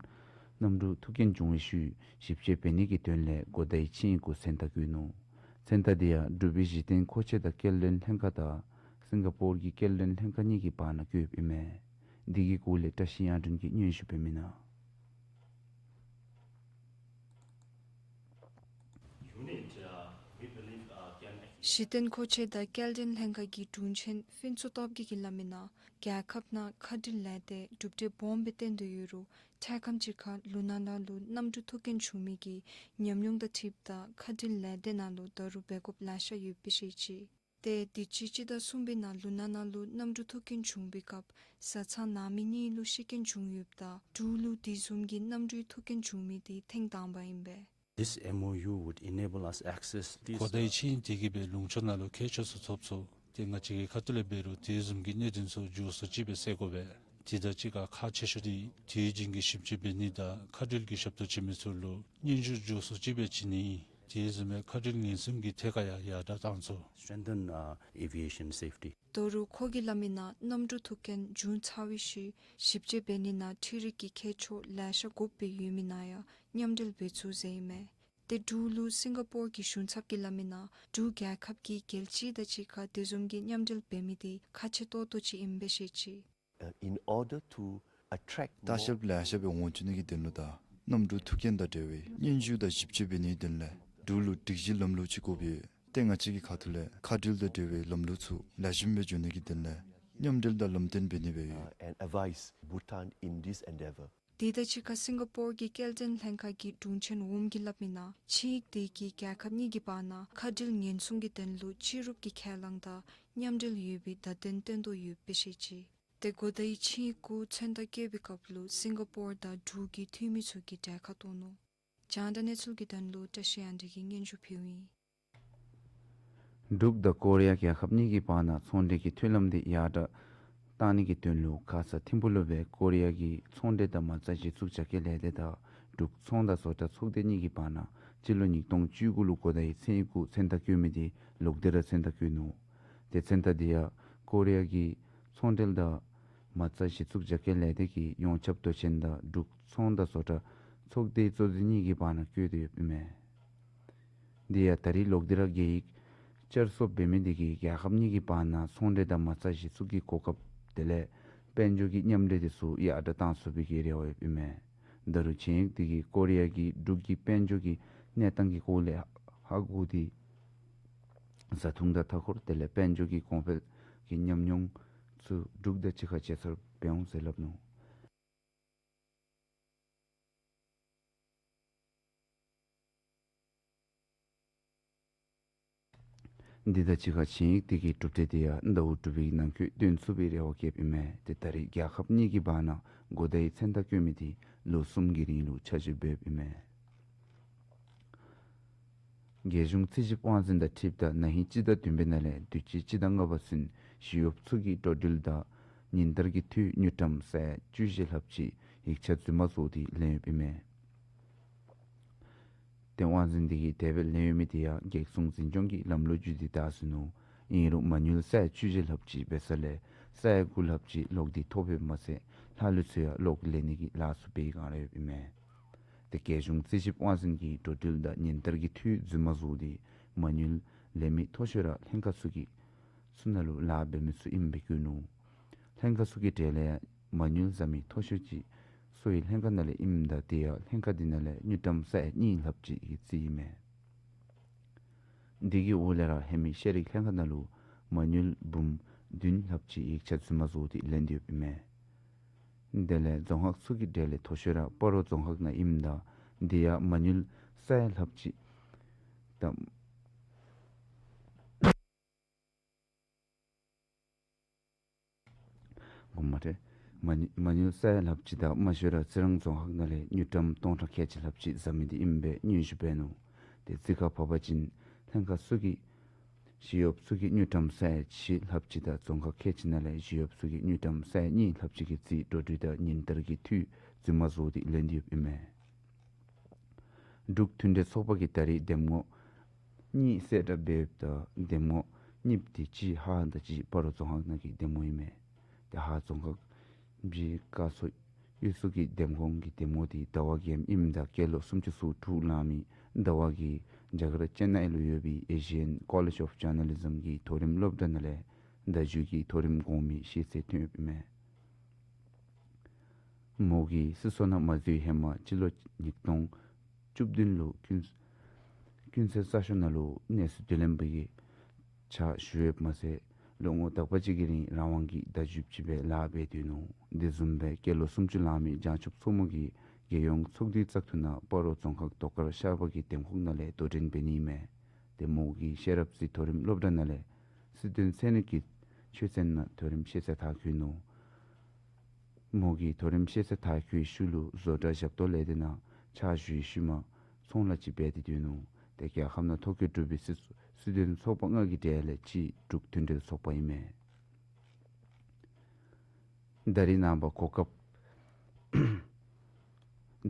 གནམ་གྲུ་ཐུག་རྐྱེན་བྱུང་བའི་ཤུལ་ཞིབ་དཔྱད་འབད་ནི་གི་དོན་ལས་གོ་བརྡའི་ཆིངས་ཡིག་གུ་མཚན་རྟགས་བཀོད་ནུག། མཚན་རྟགས་འདི་ཡང་འབྲུག་པའི་གཞི་རྟེན་མཁོ་ཆས་དང་སྐྱེལ་འདྲེན་ལྷན་ཁག་དང་སིང་ག་པོར་གྱི་སྐྱེལ་འདྲེན་ལྷན་ཁག་གཉིས་ཀྱི་བར་ན་བཀོདཔ་ཨིན་མས། འདི་གི་སྐོར་ལས་བཀྲ་ཤིས་དབྱངས་སྒྲོན་གྱིས་སྙན་ཞུ་འབད་མི་ནང་། གཞི་རྟེན་མཁོ་ཆས་དང་སྐྱེལ་འདྲེན་ལྷན་ཁག་གི་དྲུང་ཆེན་ཕུན་ཚོགས་སྟོབས་རྒྱས་ཀྱིས་སླབ་མི་ནང་རྒྱལ་ཁབ་ནང་མཁའ་འགྲུལ་ལས་སྡེ་གྲུབ་འབྲས་སྦོམ་སྦེ་སྟོན་དོ་ཡོད་རུང་འཕྲལ་ཁམས་ཅིག་ཁར་ལུང་ནག་ནང་ལུ་གནམ་གྲུ་ཐུག་རྐྱེན་བྱུང་མི་གི་ཉམས་མྱོང་དང་འཁྲིལཝ་ད་མཁའ་འགྲུལ་ལས་སྡེ་ནང་ལུ་ད་རུང་འབད་དགོཔ་ལེ་ཤ་ཡོདཔ་སྦེ་བཤད་ཅི། ཏེ་དུས་ཅི་སྤྱི་ཟླ་གསུམ་པའི་ནང་ལུང་ནག་ནང་ལུ་གནམ་གྲུ་ཐུག་རྐྱེན་བྱུང་བའི་སྐབས་བཟའ་ཚང་ནང་མི་གཉིས་ལུ་ཤི་རྐྱེན་བྱུང་ཡོདཔ་ད་འབྲུག་ལུ་དེ་བཟུམ་གྱི་གནམ་གྲུའི་ཐུག་རྐྱེན་བྱུང་མི་འདི་ཐེངས་དང་པ་ཨིན་པས། This M O U would enable us access these གོ་བརྡའི་ཆིངས་ཡིག་འདི་གིས་སྦེ་ལུང་ཕྱོགས་ནང་ལུ་མཁས་མཆོག་ཚུ་ཐོབ་ཚུགས། ཏེ་ང་བཅས་ཀྱི་ཁ་ཐུག་ལས་འབད་རུང་དེ་བཟུམ་གྱི་གནད་དོན་ཚུ་མགྱོགས་སུ་ཅིག་སྦེ་སེལ་དགོ་པས། དེ་དང་གཅིག་ཁར་ཁག་ཆེ་ཤོས་འདི་དུས་རྒྱུན་གྱི་ཞིབ་དཔྱད་འབད་ནི་དང་མཁའ་འགྲུལ་གྱི་ཞབས་ཏོག་བྱིན་མི་ཚུ་ལུ་སྙན་ཞུ་མགྱོགས་སུ་ཅིག་སྦེ་བྱིན་ནི། དེ་བཟུམ་སྦེ་མཁའ་འགྲུལ་ཉེན་སྲུང་གི་ཐད་ཁར་ཡང་ཡར་དྲག་བཏང་ཚུགས། Strengthen, uh, aviation safety. ད་རུང་ཁོ་གིས་སླབ་མི་ནང་གནམ་གྲུ་ཐུག་རྐྱེན་བྱུང་ཚར་བའི་ཤུལ་ཞིབ་དཔྱད་འབད་ནི་ནང་འཕྲུལ་རིག་གི་མཁས་མཆོག་ལེ་ཤ་དགོཔ་སྦེ་ཡོད་མི་ནང་ཡང་མཉམ་འབྲེལ་འབད་ཚུགས་ཟེར་ཨིན་མས། ཏེ་འབྲུག་ལུ་སིང་ག་པོར་གྱི་གཞུང་ཚབ་ཀྱིས་སླབ་མི་ནང་འབྲུག་རྒྱལ་ཁབ་ཀྱིས་རྒྱལ་སྤྱི་དང་གཅིག་ཁར་དེ་བཟུམ་གྱི་མཉམ་འབྲེལ་འབད་མི་འདི་ཁག་ཆེ་ཏོག་ཏོ་ཅིག་ཨིནམ་སྦེ་བཤད་ཅི། Uh, in order to attract ལྟ་བཤལཔ་ལེ་ཤ་སྦེ་འོང་བཅུག་ནི་གི་དོན་ལུ་དང་གནམ་གྲུ་ཐུག་རྐྱེན་དང་འབྲེལ་བའི་སྙན་ཞུ་དང་ཞིབ་དཔྱད་འབད་ནི་གི་དོན་ལས་འབྲུག་ལུ་སྒྲིག་གཞི་ལམ་ལུགས་ཅིག་དགོཔ་ཡོད། ཏེ་ང་བཅས་ཀྱི་ཁ་ཐུག་ལས་མཁའ་འགྲུལ་དང་འབྲེལ་བའི་ལམ་ལུགས་ཚུ་ལེགས་ཤོམ་སྦེ་འགྱོ་ནི་གི་དོན་ལས་མཉམ་འབྲེལ་དང་ལམ་སྟོན་འབད་ནི་སྦེ་ཡོད། Uh, and advise Bhutan in this endeavor. དེ་དང་གཅིག་ཁར་སིང་ག་པོར་གྱི་སྐྱེལ་འདྲེན་ལྷན་ཁག་གི་དྲུང་ཆེན་ཝུམ་གྱིས་སླབ་མི་ནང་ཆིངས་ཡིག་འདི་གིས་རྒྱལ་ཁབ་གཉིས་ཀྱི་བར་ན་མཁའ་འགྲུལ་ཉེན་སྲུང་གི་དོན་ལུ་ཕྱི་རུབ་ཀྱི་ཁས་བླངས་དང་མཉམ་འབྲེལ་ཡོད་པའི་བརྡ་སྟོན་སྟོན་དོ་ཡོདཔ་སྦེ་བཤད་ཅི། ཏེ་གོ་བརྡའི་ཆིངས་ཡིག་གུ་མཚན་རྟགས་བཀོད་པའི་སྐབས་ལུ་སིང་ག་པོར་དང་འབྲུག་གི་འཐུས་མི་ཚུ་གིས་གྲལ་ཁར་གཏོགས་ནུག། རྒྱང་བསྒྲགས་གནས་ཚུལ་གྱི་དོན་ལུ་བཀྲ་ཤིས་དབྱངས་སྒྲོན་གྱིས་སྙན་ཞུ་ཕུལཝ་ཨིན། འབྲུག་དང་ཀོ་རི་ཡ་རྒྱལ་ཁབ་གཉིས་ཀྱི་བར་ན་ཚོང་འབྲེལ་གྱི་མཐུན་ལམ་དེ་ཡར་དྲག་བཏང་ནི་གི་དོན་ལུ་ཁ་ཙ་ཐིམ་ཕུག་ལུ་སྦེ་ཀོ་རི་ཡ་གི་ཚོང་འབྲེལ་དང་མ་རྩ་གཞི་བཙུགས་རྒྱ་སྐྱེད་ལས་སྡེ་དང་འབྲུག་ཚོང་དང་བཟོ་གྲྭ་ཚོགས་སྡེ་གཉིས་ཀྱི་བར་ན་སྤྱི་ལོ་ཉིས་སྟོང་བཅུ་དགུ་ལུ་གོ་བརྡའི་མཚན་ཡིག་གུ་མཚན་རྟགས་བཀོད་མི་དེ་ལོག་སྟེ་ར་མཚན་རྟགས་བཀོད་ནུག། ཏེ་མཚན་རྟགས་དེ་ཡང་ཀོ་རི་ཡ་གི་ཚོང་འབྲེལ་དང་མ་རྩ་གཞི་བཙུགས་རྒྱ་སྐྱེད་ལས་སྡེ་གིས་ཡོངས་ཁྱབ་མདོ་ཆེན་དང་འབྲུག་ཚོང་དང་བཟོ་གྲྭ་ཚོགས་སྡེ་གཙོ་འཛིན་གཉིས་ཀྱི་བར་ན་བཀོད་དེ་ཡོདཔ་ཨིན་མས། དེ་ཡང་ད་རེས་ལོག་སྟེ་ར་རྒྱ་ཡིག་བསྐྱར་གསོ་འབད་མི་དེ་གིས་རྒྱལ་ཁབ་གཉིས་ཀྱི་བར་ན་ཚོང་འབྲེལ་དང་མ་རྩ་གཞི་བཙུགས་ཀྱི་གོ་སྐབས་དེ་ལས་དཔལ་འབྱོར་གྱི་མཉམ་ལས་དེ་ཚུ་ཡར་དྲག་བཏང་ཚུགས་པའི་གི་རེ་བ་ཡོདཔ་ཨིན་མས། ད་རུང་ཆིངས་ཡིག་དེ་གིས་ཀོ་རི་ཡ་གིས་འབྲུག་གི་དཔལ་འབྱོར་གྱི་གནས་སྟངས་ཀྱི་སྐོར་ལས་ཧ་གོ་སྟེ་བཟའ་འཐུང་དང་མཐའ་འཁོར་དེ་ལས་དཔལ་འབྱོར་གྱི་གོང་འཕེལ་གྱི་ཉམས་མྱོང་ཚུ་འབྲུག་དང་གཅིག་ཁར་བརྗེ་སོར་འབད་འོང་ཟེར་སླབ་ནུག། འདི་དང་གཅིག་ཁར་ཆིངས་ཡིག་དེ་གི་གྲུབ་འབྲས་དེ་ཡང་ཟླཝ་དྲུག་པའི་ནང་འཁོད་སྟོན་ཚུགས་པའི་རེ་བ་བསྐྱེདཔ་ཨིན་མས། ཏེ་ད་རེས་རྒྱལ་ཁབ་གཉིས་ཀྱི་བར་ན་གོ་བརྡའི་མཚན་རྟགས་བཀོད་མི་དེ་ལོ་གསུམ་གྱི་རིང་ལུ་ཆ་འཇོག་འབདཝ་ཨིན་མས། རྒྱལ་གཞུང་རྩིས་ཞིབ་དབང་འཛིན་དང་འཁྲིལཝ་ད་ན་ཧིང་སྤྱི་ཟླ་བདུན་པའི་ནང་ལས་དུས་ཅི་སྤྱི་ཟླ་ལྔ་པ་ཚུན་ཞི་གཡོགཔ་ཚུ་གི་འགྲོ་འགྲུལ་དང་ཉིན་ལྟར་གྱི་འཐུས་དངུལ་ཀྲམ་ས་ཡ་བཅུ་བཞི་ལྷགཔ་ཅིག་ཡིག་ཆ་རྫུན་མ་བཟོ་སྟེ་ལེན་ཡོདཔ་ཨིན་མས། ཏེ་དབང་འཛིན་དེ་གིས་དེ་སྦེ་ལེན་ཡོད་མི་དེ་ཡང་རྒྱལ་སྲུང་འཛིན་སྐྱོང་གི་ལམ་ལུགས་བརྒྱུད་དེ་བདའ་ཟུན་ནུག། ཨིན་རུང་མ་དངུལ་ས་ཡ་བཅུ་བཞི་ལྷགཔ་ཅིག་འབད་ས་ལས་ས་ཡ་དགུ་ལྷགཔ་ཅིག་ལོག་སྟེ་ཐོབ་ཡོདཔ་མ་ཚད་ལྷག་ལུས་ཚུ་ཡང་ལོག་ལེན་ནི་གི་ལཱ་ཚུ་འབད་བའི་བསྒང་ར་ཡོདཔ་ཨིན་མས། ཏེ་རྒྱལ་གཞུང་རྩིས་ཞིབ་དབང་འཛིན་གྱིས་འགྲོ་འགྲུལ་དང་ཉིན་ལྟར་གྱི་འཐུས་རྫུན་མ་བཟོ་སྟེ་མ་དངུལ་ལེན་མི་མཐོ་ཤོས་ར་ལྷན་ཁག་ཚུ་གི་ཚུ་ནང་ལུ་ལཱ་འབད་མི་ཚུ་ཨིནམ་སྦེ་བཀོད་ནུག། ལྷན་ཁག་ཚུ་གི་གྲས་ལས་ཡང་མ་དངུལ་བཟའ་མི་མཐོ་ཤོས་ཅིག་གསོ་བའི་ལྷན་ཁག་ནང་ལས་ཨིནམ་ད་དེ་ཡང་ལྷན་ཁག་དེ་ནང་ལས་དངུལ་ཀྲམ་ས་ཡ་གཉིས་ལྷགཔ་ཅིག་གི་རྩིས་ཨིན་མས། དེ་གི་འོག་ལས་ར་ཧེ་མའི་ཤེས་རིག་ལྷན་ཁག་ནང་ལུ་མ་དངུལ་འབུམ་བདུན་ལྷགཔ་ཅིག་ཡིག་ཆ་རྫུན་མ་བཟོ་སྟེ་ལེན་ཏེ་ཡོདཔ་ཨིན་མས། དེ་ལས་རྫོང་ཁག་ཚུ་གི་གྲས་ལས་མཐོ་ཤོས་ར་སྤ་རོ་རྫོང་ཁག་ནང་ཨིནམ་ད་དེ་ཡང་མ་དངུལ་ས་ཡ་ལྷགཔ་ཅིག་དང་གོ་མ་ཏེ་མ་དངུལ་མ་དངུལ་ས་ཡ་ལྷགཔ་ཅིག་དང་མ་ཤོས་ར་རྩི་རང་རྫོང་ཁག་ནང་ལས་དངུལ་ཀྲམ་སྟོང་ཕྲག་ཁལ་གཅིག་ལྷགཔ་ཅིག་བཟའ་མི་དེ་ཨིནམ་སྦེ་སྙན་ཞུ་འབད་ནུག། ཏེ་རྩིས་ཁར་ཕབ་པ་ཅིན་ལྷན་ཁག་ཚུ་གི་ ཞི་གཡོགཔ་ཚུ་གིས་དངུལ་ཀྲམ་ས་ཡ་གཅིག་ལྷགཔ་ཅིག་དང་རྫོང་ཁག་ཁལ་གཅིག་ནང་ལས་ཞི་གཡོགཔ་ཚུ་གིས་དངུལ་ཀྲམ་ས་ཡ་གཉིས་ལྷགཔ་ཅིག་གི་རྩིས་འགྲོ་འགྲུལ་དང་ཉིན་ལྟར་གྱི་འཐུས་རྫུན་མ་བཟོ་སྟེ་ལེན་ཏེ་ཡོདཔ་ཨིན་མས། འབྲུག་མཐུན་འབྲེལ་ཚོགས་པ་གིས་ད་རེས་འདེམས་ངོ་གཉིས་གསལ་བསྒྲགས་འབད་ཡོདཔ་ད་འདེམས་ངོ་གཉིས་པ་དེ་གཅིག་ཧཱ་དང་གཅིག་སྤ་རོ་རྫོང་ཁག་ནང་གི་འདེམས་ངོ་ཨིན་མས། ཏེ་ཧཱ་རྫོང་ཁག་སྦི་ཀ་སོ་གཡུ་སུ་གི་འདེམས་ཁོངས་ཀྱི་འདེམས་ངོ་དེ་ཟླ་བ་རྒྱལམ་ཨིནམ་ད་སྐྱེས་ལོ་སུམ་ཅུ་སོ་དྲུག་ལང་མི་ཟླ་བ་གིས་རྒྱ་གར་ཅེན་ནའི་ལུ་ཡོད་པའི་Asian College of Journalism གི་མཐོ་རིམ་སློབ་གྲྭ་ནང་ལས་བརྡ་བརྒྱུད་ཀྱི་མཐོ་རིམ་གོང་མའི་ཤེས་ཚད་ཐོན་ཡོདཔ་ཨིན་མས། མོ་གིས་སྲིད་ཚོགས་ནང་མ་འཛུལ་བའི་ཧེ་མ་སྤྱི་ལོ་ཉིས་སྟོང་བཅུ་བདུན་ལུ་ཀུན་ཀུན་གསལ་གསར་ཤོག་ནང་ལུ་གནས་ཚུལ་བསྡུ་ལེན་པ་གི་ཕྱག་ཞུ་ཡོདཔ་མ་ཚད་ལོ་ངོ་དག་པ་ཅིག་གི་རིང་རང་དབང་གི་བརྡ་བརྒྱུདཔ་ཅིག་སྦེ་ལཱ་འབད་དོ་ནུག། དེ་བཟུམ་སྦེ་སྐྱེས་ལོ་སུམ་ཅུ་ལང་མི་བྱང་ཆུབ་མཚོ་མོ་གིས་རྒྱལ་ཡོངས་ཚོགས་འདུའི་བཙག་འཐུ་ནང་སྤ་རོ་རྫོང་ཁག་རྡོ་དཀར་ཤར་པ་གི་འདེམས་ཁོངས་ནང་ལས་དོ་འགྲན་འབད་ནི་ཨིན་མས། ཏེ་མོ་གིས་ཤེས་རབ་རྩེ་མཐོ་རིམ་སློབ་གྲྭ་ནང་ལས་སྲིད་དོན་ཚན་རིག་གི་ཆོས་ཚན་ནང་མཐོ་རིམ་ཤེས་ཚད་མཐར་འཁྱོལ་ནུག། མོ་གིས་མཐོ་རིམ་ཤེས་ཚད་མཐར་འཁྱོལ་བའི་ཤུལ་ལུ་བཟོ་གྲྭ་ཞབས་ཏོག་ལས་སྡེ་ནང་ཕྱག་ཞུ་བའི་ཤུལ་མ་ཚོང་ལཱ་ཅིག་འབད་དེ་སྡོད་ནུག། ཏེ་རྒྱལ་ཁབ་ནང་ཐོ་བཀོད་གྲུབ་པའི་སྲིད་སྲིད་དོན་ཚོགས་པ་ལྔ་གི་གྲས་ལས་གཅིག་འབྲུག་མཐུན་འབྲེལ་ཚོགས་པ་ཨིན་མས། ད་རེས་ནངས་པ་གོ་སྐབས་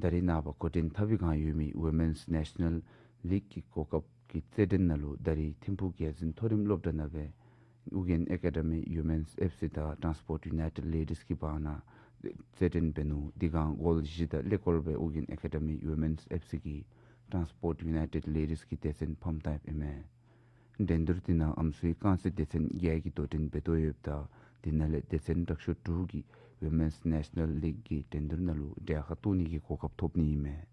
ད་རེས་ནངས་པ་འགོ་འདྲེན་འཐབ་པའི་བསྒང་ཡོད་མི་Women's National League གི་གོ་སྐབས་ཀྱི་རྩེད་འགྲན་ནང་ལུ་ད་རེས་ཐིམ་ཕུག་རྒྱལ་འཛིན་མཐོ་རིམ་སློབ་གྲྭ་ནང་སྦེ་ཨོ་རྒྱན་ཨེ་ཀ་ཌ་མི་ཝི་མེནསི་ཨེཕ་སི་དང་ཊཱནསི་པོརཊ་ཡུ་ནའི་ཊེཌ་ལེ་ཌིསི་གི་བར་ན་རྩེད་འགྲན་འབད་ནུག། དེ་སྒང་གོལ་བཞི་དང་ཀླད་ཀོར་སྦེ་ཨོ་རྒྱན་ཨེ་ཀ་ཌ་མི་ཝི་མེནསི་ཨེཕ་སི་གིས་ཊཱནསི་པོརཊ་ཡུ་ནའི་ཊེཌ་ལེ་ཌིསི་གི་སྡེ་ཚན་ཕམ་བཏང་ཡོདཔ་ཨིན་མས། འགྲན་བསྡུར་དེ་ནང་ཨམ་སྲུའི་རྐང་རྩེད་སྡེ་ཚན་བརྒྱད་ཀྱིས་དོ་འགྲན་འབད་དོ་ཡོདཔ་ད་དེ་ནང་ལས་སྡེ་ཚན་དྲག་ཤོས་དྲུག་གིས་Women's National League གི་འགྲན་བསྡུར་ནང་ལུ་གྲལ་ཁར་གཏོགས་ནི་གི་གོ་སྐབས་ཐོབ་ནི་ཨིན་མས།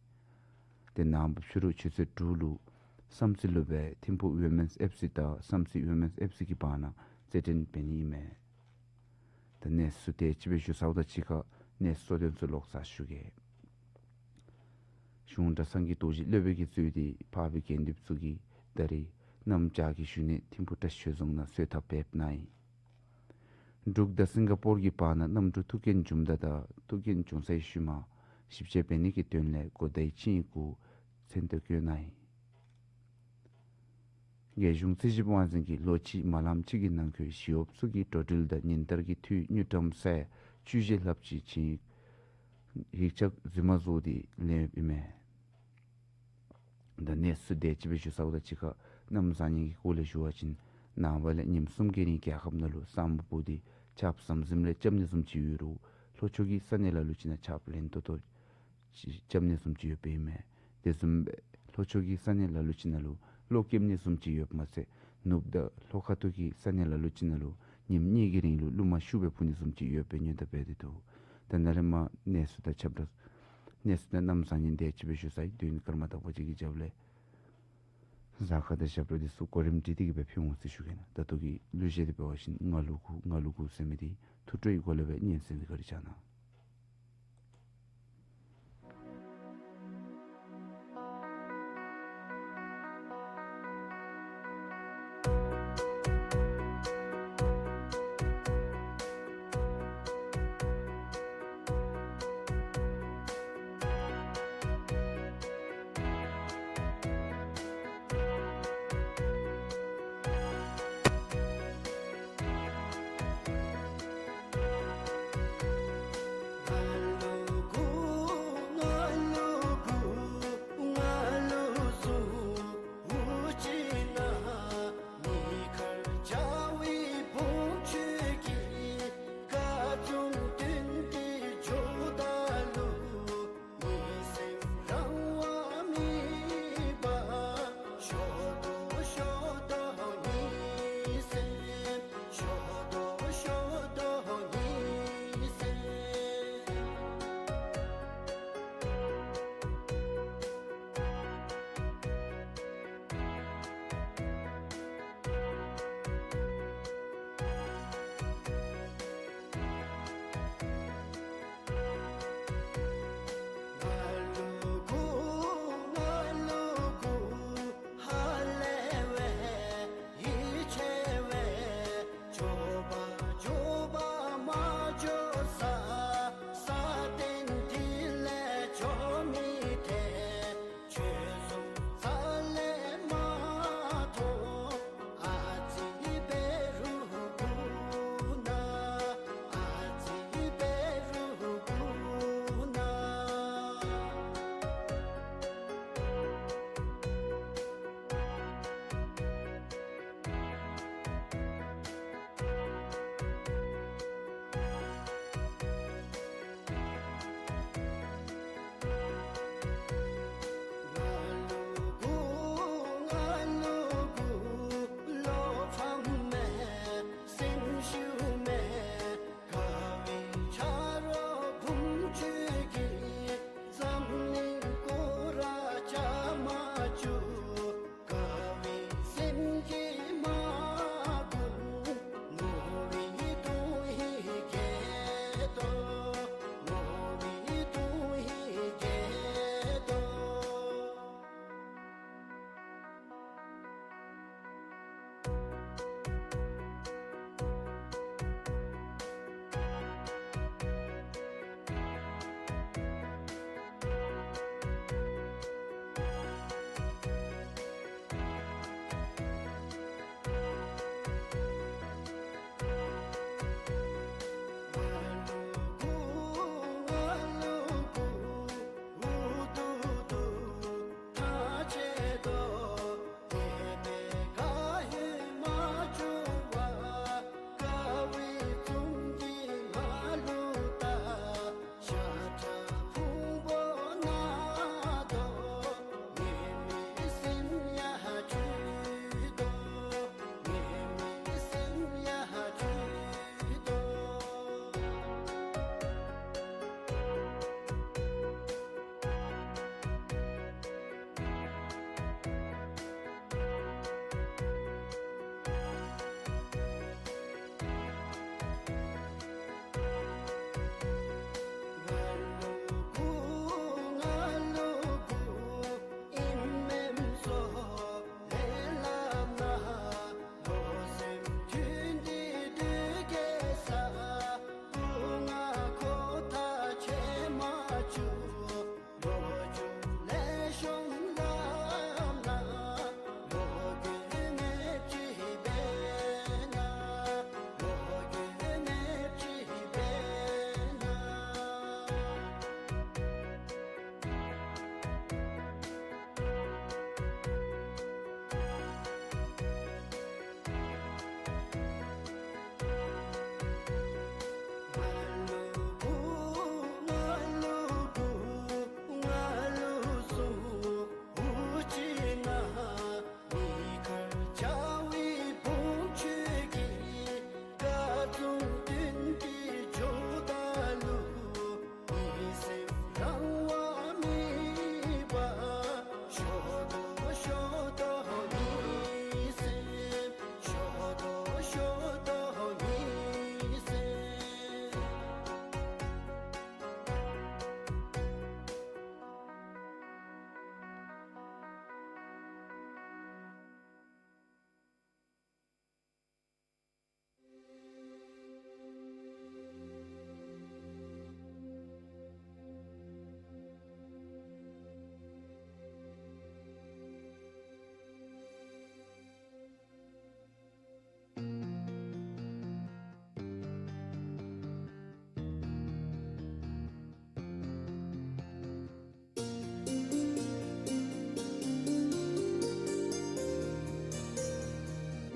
ཏེ་ནངས་པ་ཕྱི་རུ་ཆུ་ཚོད་དྲུག་ལུ་བསམ་རྩེ་ལུ་སྦེ་ཐིམ་ཕུག་ཝི་མེནསི་ཨེཕ་སི་དང་བསམ་རྩེ་ཝི་མེནསི་ཨེཕ་སི་གི་བར་ན་རྩེད་འགྲན་འབད་ནི་ཨིན་མས། ད་གནས་ཚུལ་དེ་ཅིག་སྦེ་ཞུ་ཚརཝ་དང་གཅིག་ཁར་གནས་ཚུལ་གཙོ་དོན་ཚུ་ལོག་ཚར་ཞུ་གེ། གཞུང་གྲྭ་ཚང་གི་རྡོ་རྗེ་སློབ་དཔོན་གྱིས་གཙོས་ཏེ་འཕགས་པའི་དགེ་འདུན་ཚུ་གིས་ད་རེས་གནམ་བྱཱར་གྱི་བཞུགས་གནས་ཐིམ་ཕུག་བཀྲ་ཤིས་ཆོས་རྫོང་ནང་གསོལ་ཐབ་འབདཝ་ཨིན། འབྲུག་དང་སིང་ག་པོར་གྱི་བར་ན་གནམ་གྲུ་ཐུག་རྐྱེན་བྱུངམ་ད་དང་ཐུག་རྐྱེན་བྱུང་སའི་ཤུལ་མ་ཞིབ་དཔྱད་འབད་ནི་གི་དོན་ལས་གོ་བརྡའི་ཆིངས་ཡིག་གུ་མཚན་བསྟོད་བཀོད་གནང་ཡི། རྒྱལ་གཞུང་རྩིས་ཞིབ་དབང་འཛིན་གྱིས་ལོ་གཅིག་མ་ལངམ་ཅིག་གི་ནང་འཁོད་ཞི་གཡོགཔ་ཚུ་གི་འགྲོ་འགྲུལ་དང་ཉིན་ལྟར་གྱི་འཐུས་དངུལ་ཀྲམ་ས་ཡ་བཅུ་བཞི་ལྷགཔ་ཅིག་ཆིངས་ཡིག་ཡིག་ཆ་རྫུན་མ་བཟོ་སྟེ་ལེན་ཡོདཔ་ཨིན་མས། ད་གནས་ཚུལ་དེ་ཅིག་སྦེ་ཞུ་ཚརཝ་དང་གཅིག་ཁར་གནམ་བཟང་ངན་གྱི་སྐོར་ལས་ཞུ་བ་ཅིན་ནངས་པ་ལས་ཉིནམ་གསུམ་གྱི་རིང་རྒྱལ་ཁབ་ནང་ལུ་ས་སྨུག་སྤུབས་ཏེ་ཆརཔ་ཟམ་ཟིམ་ལས་རྐྱབ་ནི་བཟུམ་ཅིག་ཡོད་རུང་ལྷོ་ཕྱོགས་ཀྱི་ས་གནས་ལ་ལུ་ཅིག་ནང་ཆརཔ་ལན་ཏོག་ཏོ་ཅིག་རྐྱབ་ནི་བཟུམ་ཅིག་ཡོདཔ་ཨིན་མས། དེ་བཟུམ་སྦེ་ལྷོ་ཕྱོགས་ཀྱི་ས་གནས་ལ་ལུ་ཅིག་ནང་ལུ་གློག་རྐྱབ་ནི་བཟུམ་ཅིག་ཡོདཔ་མ་ཚད་ནུབ་དང་ལྷོ་ཁ་ཐུག་གི་ས་གནས་ལ་ལུ་ཅིག་ནང་ལུ་ཉིནམ་གཉིས་ཀྱི་རིང་ལུ་རླུང་མ་ཤུགས་སྦེ་འཕུ་ནི་བཟུམ་ཅིག་ཡོདཔ་སྦེ་སྔོན་བརྡ་འབད་དེ་འདུག། ད་ནཱ་ལས་མར་གནས་ཚུལ་དང་ཁྱབ་བསྒྲགས་གནས་ཚུལ་དང་གནམ་བཟང་ངན་དེ་ཅིག་སྦེ་ཞུ་ཚར་ཡི། དོན་སྐར་མ་དག་པ་ཅིག་གི་རྒྱབ་ལས་གཟའ་སྐར་དང་ཞབས་བྲོ་འདི་ཚུ་གོ་རིམ་སྒྲིག་སྟེ་གི་སྦེ་ཕུལ་འོང་ཟེར་ཞུ་གེ་ན། ད་ལྟོ་གི་གླུ་གཞས་འདི་འབད་བ་ཅིན་ང་ལུ་སྒུག་ང་ལུ་སྒུག་ཟེར་མི་འདི་ཐུགས་སྤྲོ་ཡི་སྒོ་ལས་སྦེ་སྙན་གསན་ཏེ་བཀའ་དྲིན་བསྐྱང་གནང་།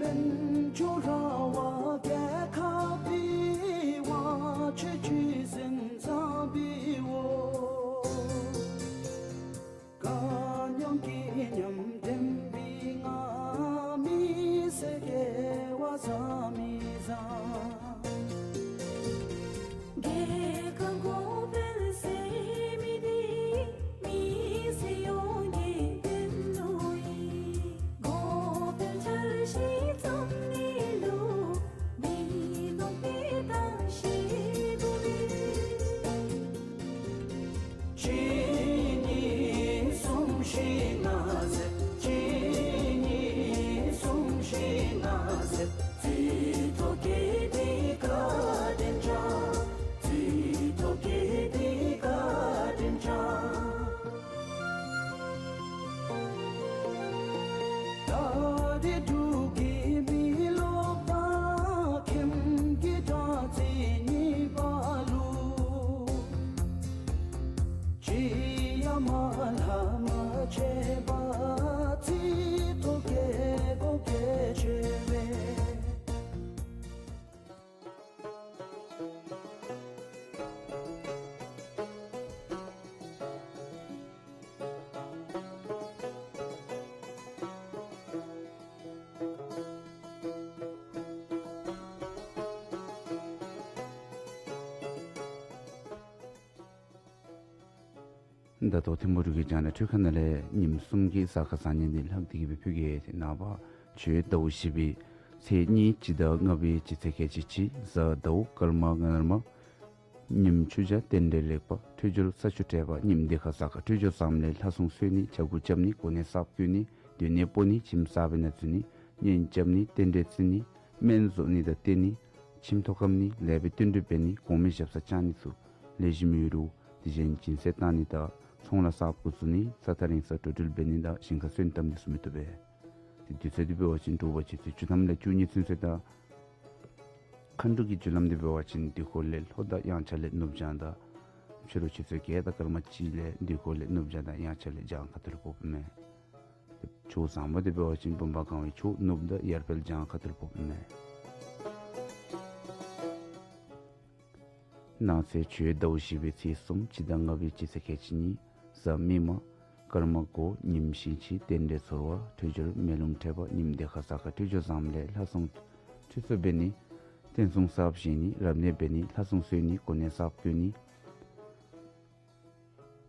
བཙན་བྱོལ་ར་བ་རྒྱལ་ཁབ་འདི་བ་ཆོས་བརྒྱུད་འཛིན་བཟང་པའི་འོག། དཀའ་རྙོག་གི་ཉམས་ལྡན་པའི་ང་མི་སེར་སྐྱེ་བ་བཟང་མི་བཟང་། རྒྱལ་ཁབ་གོང་འཕེལ་ཟེར་མི་འདི་མི་སེར་ཡོངས་ཀྱི་དོན་དུ་ཨིན། གོང་འཕེལ་འཆར་གཞི་བརྩམ་ནི་ལུ་མི་ནོར་དེ་དང་ཤེས་དོ་ལེ། གཅིག་གཉིས་གསུམ་བཞི་ལྔ་ཟེར། གཅིག་གཉིས་གསུམ་བཞི་ལྔ་ཟེར། རྩིས་ཐོ་བཀོད་དེ་བཀའ་དྲིན་བསྐྱང་། རྩིས་ཐོ་བཀོད་དེ་བཀའ་དྲིན་བསྐྱང་། ད་རེས་འབྲུག་གི་མི་རློབས་དང་ཁྱིམ་གྱི་དྲག་རྩལ་གཉིས་པ་ལུ་ཅི་ཡང་མ་ལྷག་མ་ཆད་པར་རྩིས་ཐོ་བཀོད་དགོ་གལ་ཆེ་བས། ད་ལྟོ་ཐིམ་ཕུག་འབྲུག་གི་རྒྱང་བསྒྲགས་འཕྲུལ་ཁང་ནང་ལས་ཉིནམ་གསུམ་གྱི་གཟའ་སྐར་བཟང་ངན་འདི་ལྷག་སྟེ་གི་སྦེ་ཕུལ་གེ། ཏེ་ནངས་པ་ཆུ་ཡོས་ཟླཝ་བཞི་པའི་ཚེས་གཉིས་སྤྱི་ཟླ་ལྔ་པའི་སྤྱི་ཚེས་ཁལ་གཅིག་གཅིག་གཟའ་ཟླཝ་སྐར་མ་ངན་ལྷག་མ། ཉིནམ་ཆུ་བྱ་རྟེན་འབྲེལ་ལེགས་པ། འཕྲོད་སྦྱོར་ས་ཆུ་འཕྲད་པ། ཉིནམ་འདི་ཁར་གཟའ་སྐར་འཕྲོད་སྦྱོར་བཟངམ་ལས་ལྷ་སྲུང་གསོལ་ནི། ཕྱྭ་འགུགས་རྐྱབ་ནི། གོ་གནས་གསརཔ་བསྐོ་ནི། སྡོད་གནས་སྤོ་ནི། ཁྱིམ་གསར་པའི་ནང་འཛུལ་ནི། གཉེན་རྐྱབ་ནི། རྟེན་འབྲེལ་བརྩི་ནི། སྨན་བཟོ་ནི་དང་བསྟེན་ནི། ཁྱིམ་ཐོག་ཁམས་ནི། ལེགས་པའི་བསྟུན་གྲོས་འབད་ནི། གོང་མའི་ཞབས་སར་བཅར་ནི་ཚུ་ལེགས་ཤོམ་ཡོད་རུང་དེ་བཞིན་སྦྱིན་སྲེག་བཏང་ནི་དང་ཚོང་ལཱ་གསརཔ་འགོ་བཙུགས་ནི། ས་ཐག་རིང་སར་འགྲོ་འགྲུལ་འབད་ནི་དང་ཞིང་ཁར་སོན་བཏབ་ནི་ཚུ་མི་བཏུབ་པས། ཏེ་དུས་ཚོད་འདི་འབད་བ་ཅིན་དྲོ་པ་ཆུ་ཚོད་བཅུ་ཐམ་ལས་བཅུ་གཉིས་ཚུན་ཚོད་དང་། མཁའ་འགྲོ་གི་རྒྱུ་ལམ་འདི་འབད་བ་ཅིན་དུས་འཁོར་ལས་ལྷོ་དང་དབྱངས་འཆར་ལས་ནུབ་བྱང་དང་། ཕྱི་རུ་ཆུ་ཚོད་བརྒྱད་དང་སྐར་མ་གཅིག་ལས་དུས་འཁོར་ལས་ནུབ་བྱང་དང་དབྱངས་འཆར་ལས་བྱང་ཁ་ཐུག་ལུ་ཕོགཔ་ཨིན་མས། ཕྱོགས་བཟང་པོ་འདི་འབད་བ་ཅིན་བུམ་པ་གང་བའི་ཕྱོགས་ནུབ་དང་ཡར་འཕེལ་བྱང་ཁ་ཐུག་ལུ་ཕོགཔ་ཨིན་མས། གནངས་ཚེ་ཆུ་ཡོས་ཟླཝ་བཞི་པའི་ཚེས་གསུམ་སྤྱི་ཟླ་ལྔ་པའི་སྤྱི་ཚེས་ཁལ་གཅིག་གཉིས་གཟའ་མིག་དམར། སྐར་མ་དགུ། ཉིནམ་ཞིང་ཕྱི། རྟེན་འབྲེལ་ཚོར་བ། འཕྲོད་སྦྱོར་མེ་རླུང་འཕྲད་པ། ཉིནམ་འདི་ཁར་གཟའ་སྐར་འཕྲོད་སྦྱོར་བཟངམ་ལས་ལྷ་སྲུང་ཁྲུས་གསོལ་འབད་ནི། རྟེན་གསུམ་གསརཔ་བཞེངས་ནི། རབ་གནས་འབད་ནི། ལྷ་སྲུང་གསོལ་ནི། གོ་གནས་གསརཔ་བསྐོ་ནི།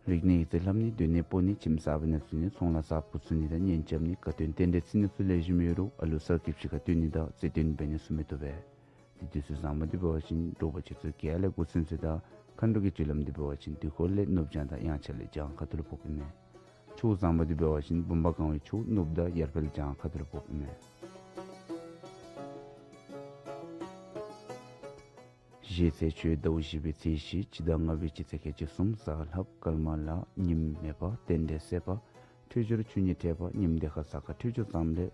རིག་གནས་ཡིག་རྩིས་ལྷབ་ནི། སྡོད་གནས་སྤོ་ནི། ཁྱིམ་གསར་པའི་ནང་འཛུལ་ནི། ཚོང་ལཱ་གསརཔ་འགོ་བཙུགས་ནི་དང་གཉེན་རྐྱབ་ནི། དགའ་སྟོན་རྟེན་འབྲེལ་བརྩི་ནི་ཚུ་ལེགས་ཤོམ་ཡོད་རུང་ཨ་ལུ་གསར་སྐྱེས་ཕྱི་ཁར་བཏོན་ནི་དང་རྩེད་འགྲན་འབད་ནི་ཚུ་མི་བཏུབ་པས། ཏེ་དུས་ཚོད་བཟང་པོ་འདི་འབད་བ་ཅིན་དྲོ་པ་ཆུ་ཚོད་བརྒྱད་ལས་དགུ་ཚུན་ཚོད་དང་། མཁའ་འགྲོ་གི་རྒྱུ་ལམ་འདི་འབད་བ་ཅིན་དུས་འཁོར་ལས་ནུབ་བྱང་དང་དབྱངས་འཆར་ལས་བྱང་ཁ་ཐུག་ལུ་ཕོགཔ་ཨིན་མས། ཕྱོགས་བཟང་པོ་འདི་འབད་བ་ཅིན་བུམ་པ་གང་བའི་ཕྱོགས་ནུབ་དང་ཡར་འཕེལ་བྱང་ཁ་ཐུག་ལུ་ཕོགཔ་ཨིན་མས། གཞེས་ཚེ་ཆུ་ཡོས་ཟླཝ་བཞི་པའི་ཚེས་བཞི་སྤྱི་ཟླ་ལྔ་པའི་སྤྱི་ཚེས་ཁལ་གཅིག་གསུམ་གཟའ་ལྷགཔ། སྐར་མ་ལྷ། ཉིནམ་མེ་འབར། རྟེན་འབྲེལ་སྲེད་པ། འཕྲོད་སྦྱོར་ཆུ་གཉིས་འཕྲད་པ། ཉིནམ་འདི་ཁར་གཟའ་སྐར་འཕྲོད་སྦྱོར་བཟངམ་ལས་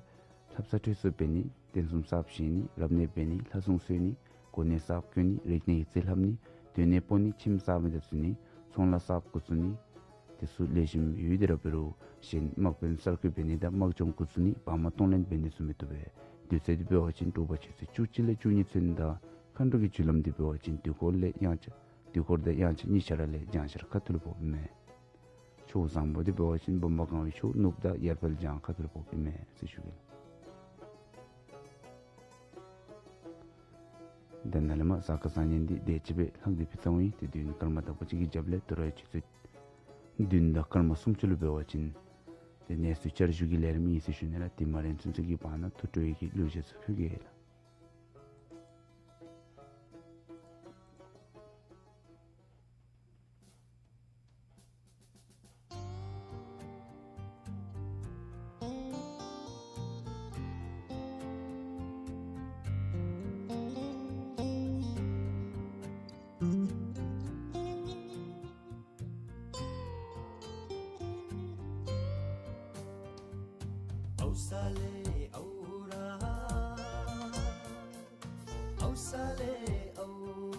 ལྷ་བསངས་ཁྲུས་གསོལ་འབད་ནི། རྟེན་གསུམ་གསརཔ་བཞེངས་ནི། རབ་གནས་འབད་ནི། ལྷ་སྲུང་གསོལ་ནི། གོ་གནས་གསརཔ་བསྐོ་ནི། རིག་གནས་ཡིག་རྩིས་ལྷབ་ནི། སྡོད་གནས་སྤོ་ནི། ཁྱིམ་གསར་པའི་ནང་འཛུལ་ནི། ཚོང་ལཱ་གསརཔ་འགོ་བཙུགས་ནི། དེ་ཚུ་ལེགས་ཤོམ་ཡོད། དེ་ར་འབད་རུང་གཞན་དམག་དཔོན་གསར་བསྐོ་འབད་ནི་དང་དམག་སྦྱོང་འགོ་བཙུགས་ནི། བག་མ་གཏོང་ལེན་འབད་ནི་ཚུ་མི་བཏུབ་པས། དུས་ཚོད་འདི་འབད་བ་ཅིན་དྲོ་པ་ཆུ་ཚོད་བཅུ་གཅིག་ལས་བཅུ་གཉིས་ཚུན་དང་། མཁའ་འགྲོ་གི་རྒྱུ་ལམ་འདི་འབད་བ་ཅིན་དུས་འཁོར་ལས་དབྱངས་འཆར། དུས་འཁོར་དང་དབྱངས་འཆར་གཉིས་ཆ་ར་ལས་བྱང་ཤར་ཁ་ཐུག་ལུ་ཕོགཔ་ཨིན་མས། ཕྱོགས་བཟང་པོ་འདི་འབད་བ་ཅིན་བུམ་པ་གང་བའི་ཕྱོགས་ནུབ་དང་ཡར་འཕེལ་བྱང་ཁ་ཐུག་ལུ་ཕོགཔ་ཨིན་མས་ཟེར་ཞུ་གེ་ལགས། ད་ནཱ་ལས་མར་གཟའ་སྐར་བཟང་ངན་འདི་དེ་ཅིག་སྦེ་ལྷག་སྟེ་ཕུལ་ཚརཝ་ཨིན། ཏེ་དུས་ཡུན་སྐར་མ་དག་པ་ཅིག་གི་རྒྱབ་ལས་དོ་རུང་ཡང་ཆུ་ཚོད་བདུན་དང་སྐར་མ་སུམ་ཅུ་ལུ་འབད་བ་ཅིན་ཏེ་གནས་ཚུལ་བསྐྱར་ཞུ་གི་ལས་རིམ་ཨིན་ཟེར་ཞུ་ནི་ལགས། དེ་མ་རན་ཚུན་ཚོད་ཀྱི་བར་ན་ཐུགས་སྤྲོ་བའི་གི་གླུ་གཞས་ཚུ་ཕུལ་གེ་ལགས། ཨའུ་ས་ལེ་ཨའུ་ར། ཨའུ་ས་ལེ་ཨའུ།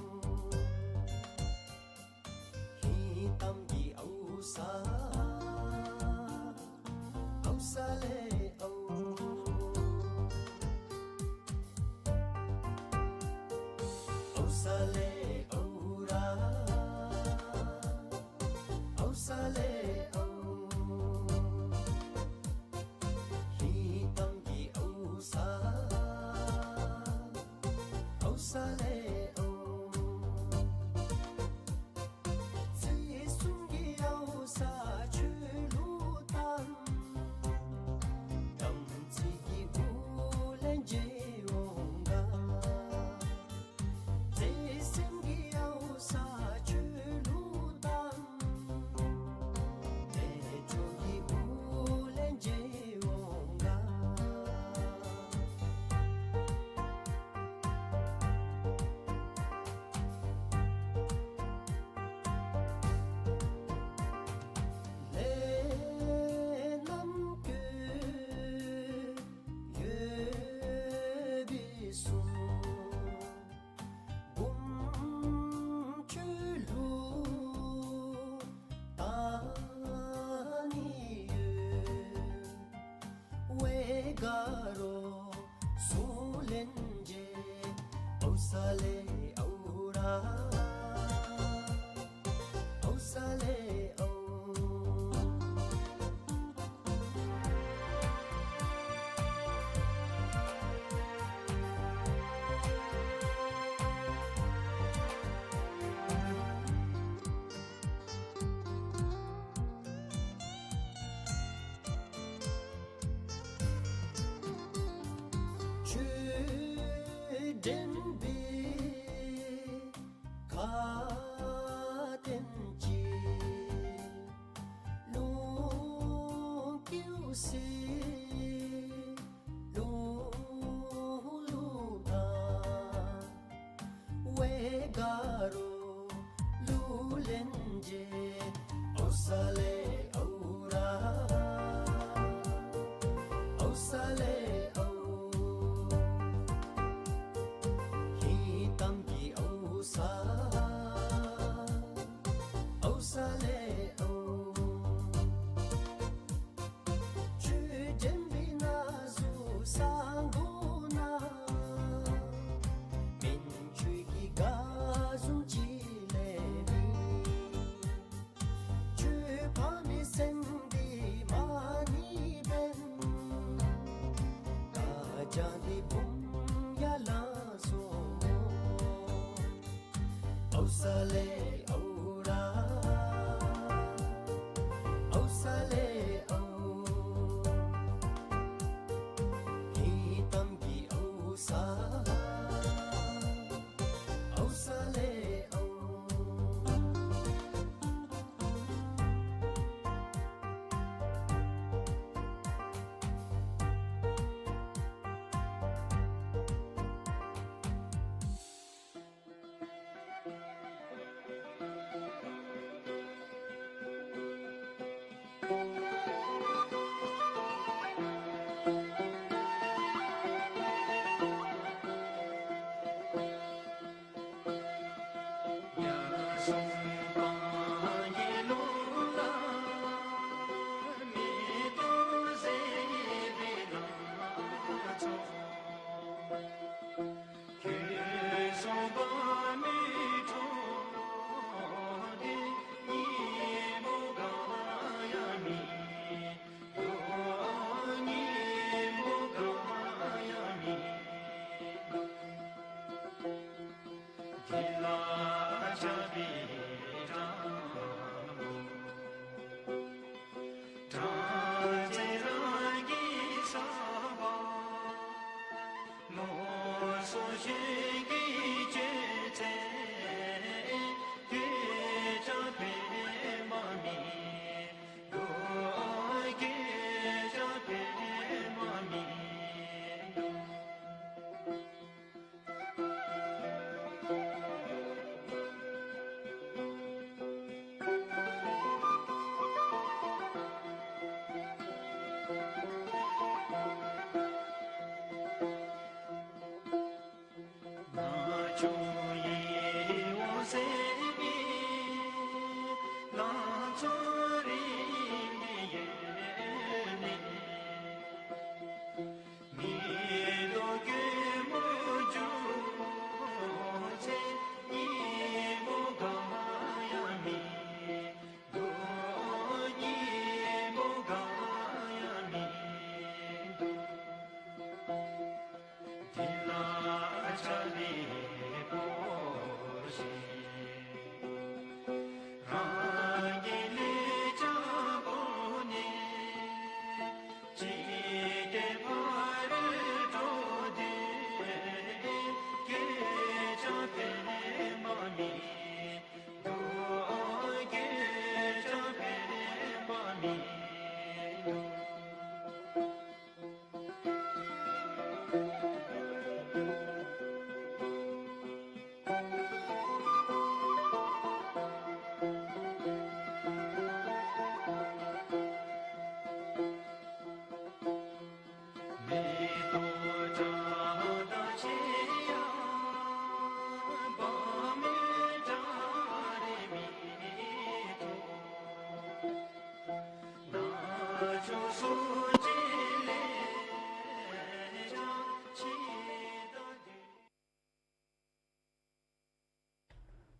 ཧིང་གཏམ་གྱི་ཨའུ་ས། ཨའུ་ས་ལེ་ཨའུ། ཨའུ་ས་ལེ་ཨའུ་ར། ཨའུ་ས་ལེ་ཨའུ། ཧིང་གཏམ་གྱི་ཨའུ་ས། ཨའུ་ས་ལེ་ཨའུ། རྩེ་གསུམ་གྱི་ཨའུ་ས་ཆོས་ལུ་གཏམ། དམ་ཚིག་གི་ཨུ་ལན་རྒྱས་འོང་ག། རྩེ་གསུམ་གྱི་ཨའུ་ས་ཆོས་ལུ་གཏམ། དལ་འབྱོར་གྱི་ཨུ་ལན་རྒྱས་འོང་ག། ལས་རྣམས་ཀུན་ཡོད་པའི་གསུང་འབུམ་ཁྱོད་ལུ་ད་ནི་ཡོད། ཝེ་ག་རོ་གསུང་ལན་རྒྱས། ཨའུ་ས་ལེ་ཨའུ་ར། ཨའུ་ས་ལེ་ཨའུ། ཆོས་འདྲེན་པའི་ཁ་དན་ཅིག། ལུང་ཀིའུ་སི་ལུང་ལུ་ད། ཝེ་ག་རོ་གླུ་ལེན་རྒྱས། ཨའུ་ས་ལེ་ཨའུ་ར། ཨའུ་ས་ལེ་ཨའུ། ཧིང་གཏམ་གྱི་ཨའུ་ས། ཨའུ་ས་ལེ་ཨའུ། ཆོས་འདྲེན་པའི་ན་ཟུག་ས་གོ་ན། མན་ཆོད་ཀྱི་དགའ་བཟུམ་ཅིག་ལས་མེད། ཆོས་ཕམ་པའི་སེམས་འདི་མ་ཎི་འབད། དགའ་སྐྱིད་འདི་འབུམ་ཡར་ལང་སོང་། ཨའུ་ས་ལེ་ཨའུ་ར། ཨའུ་ས་ལེ་ཨའུ། ཧིང་གཏམ་གྱི་ཨའུ་ས། ཨའུ་ས་ལེ་ཨའུ།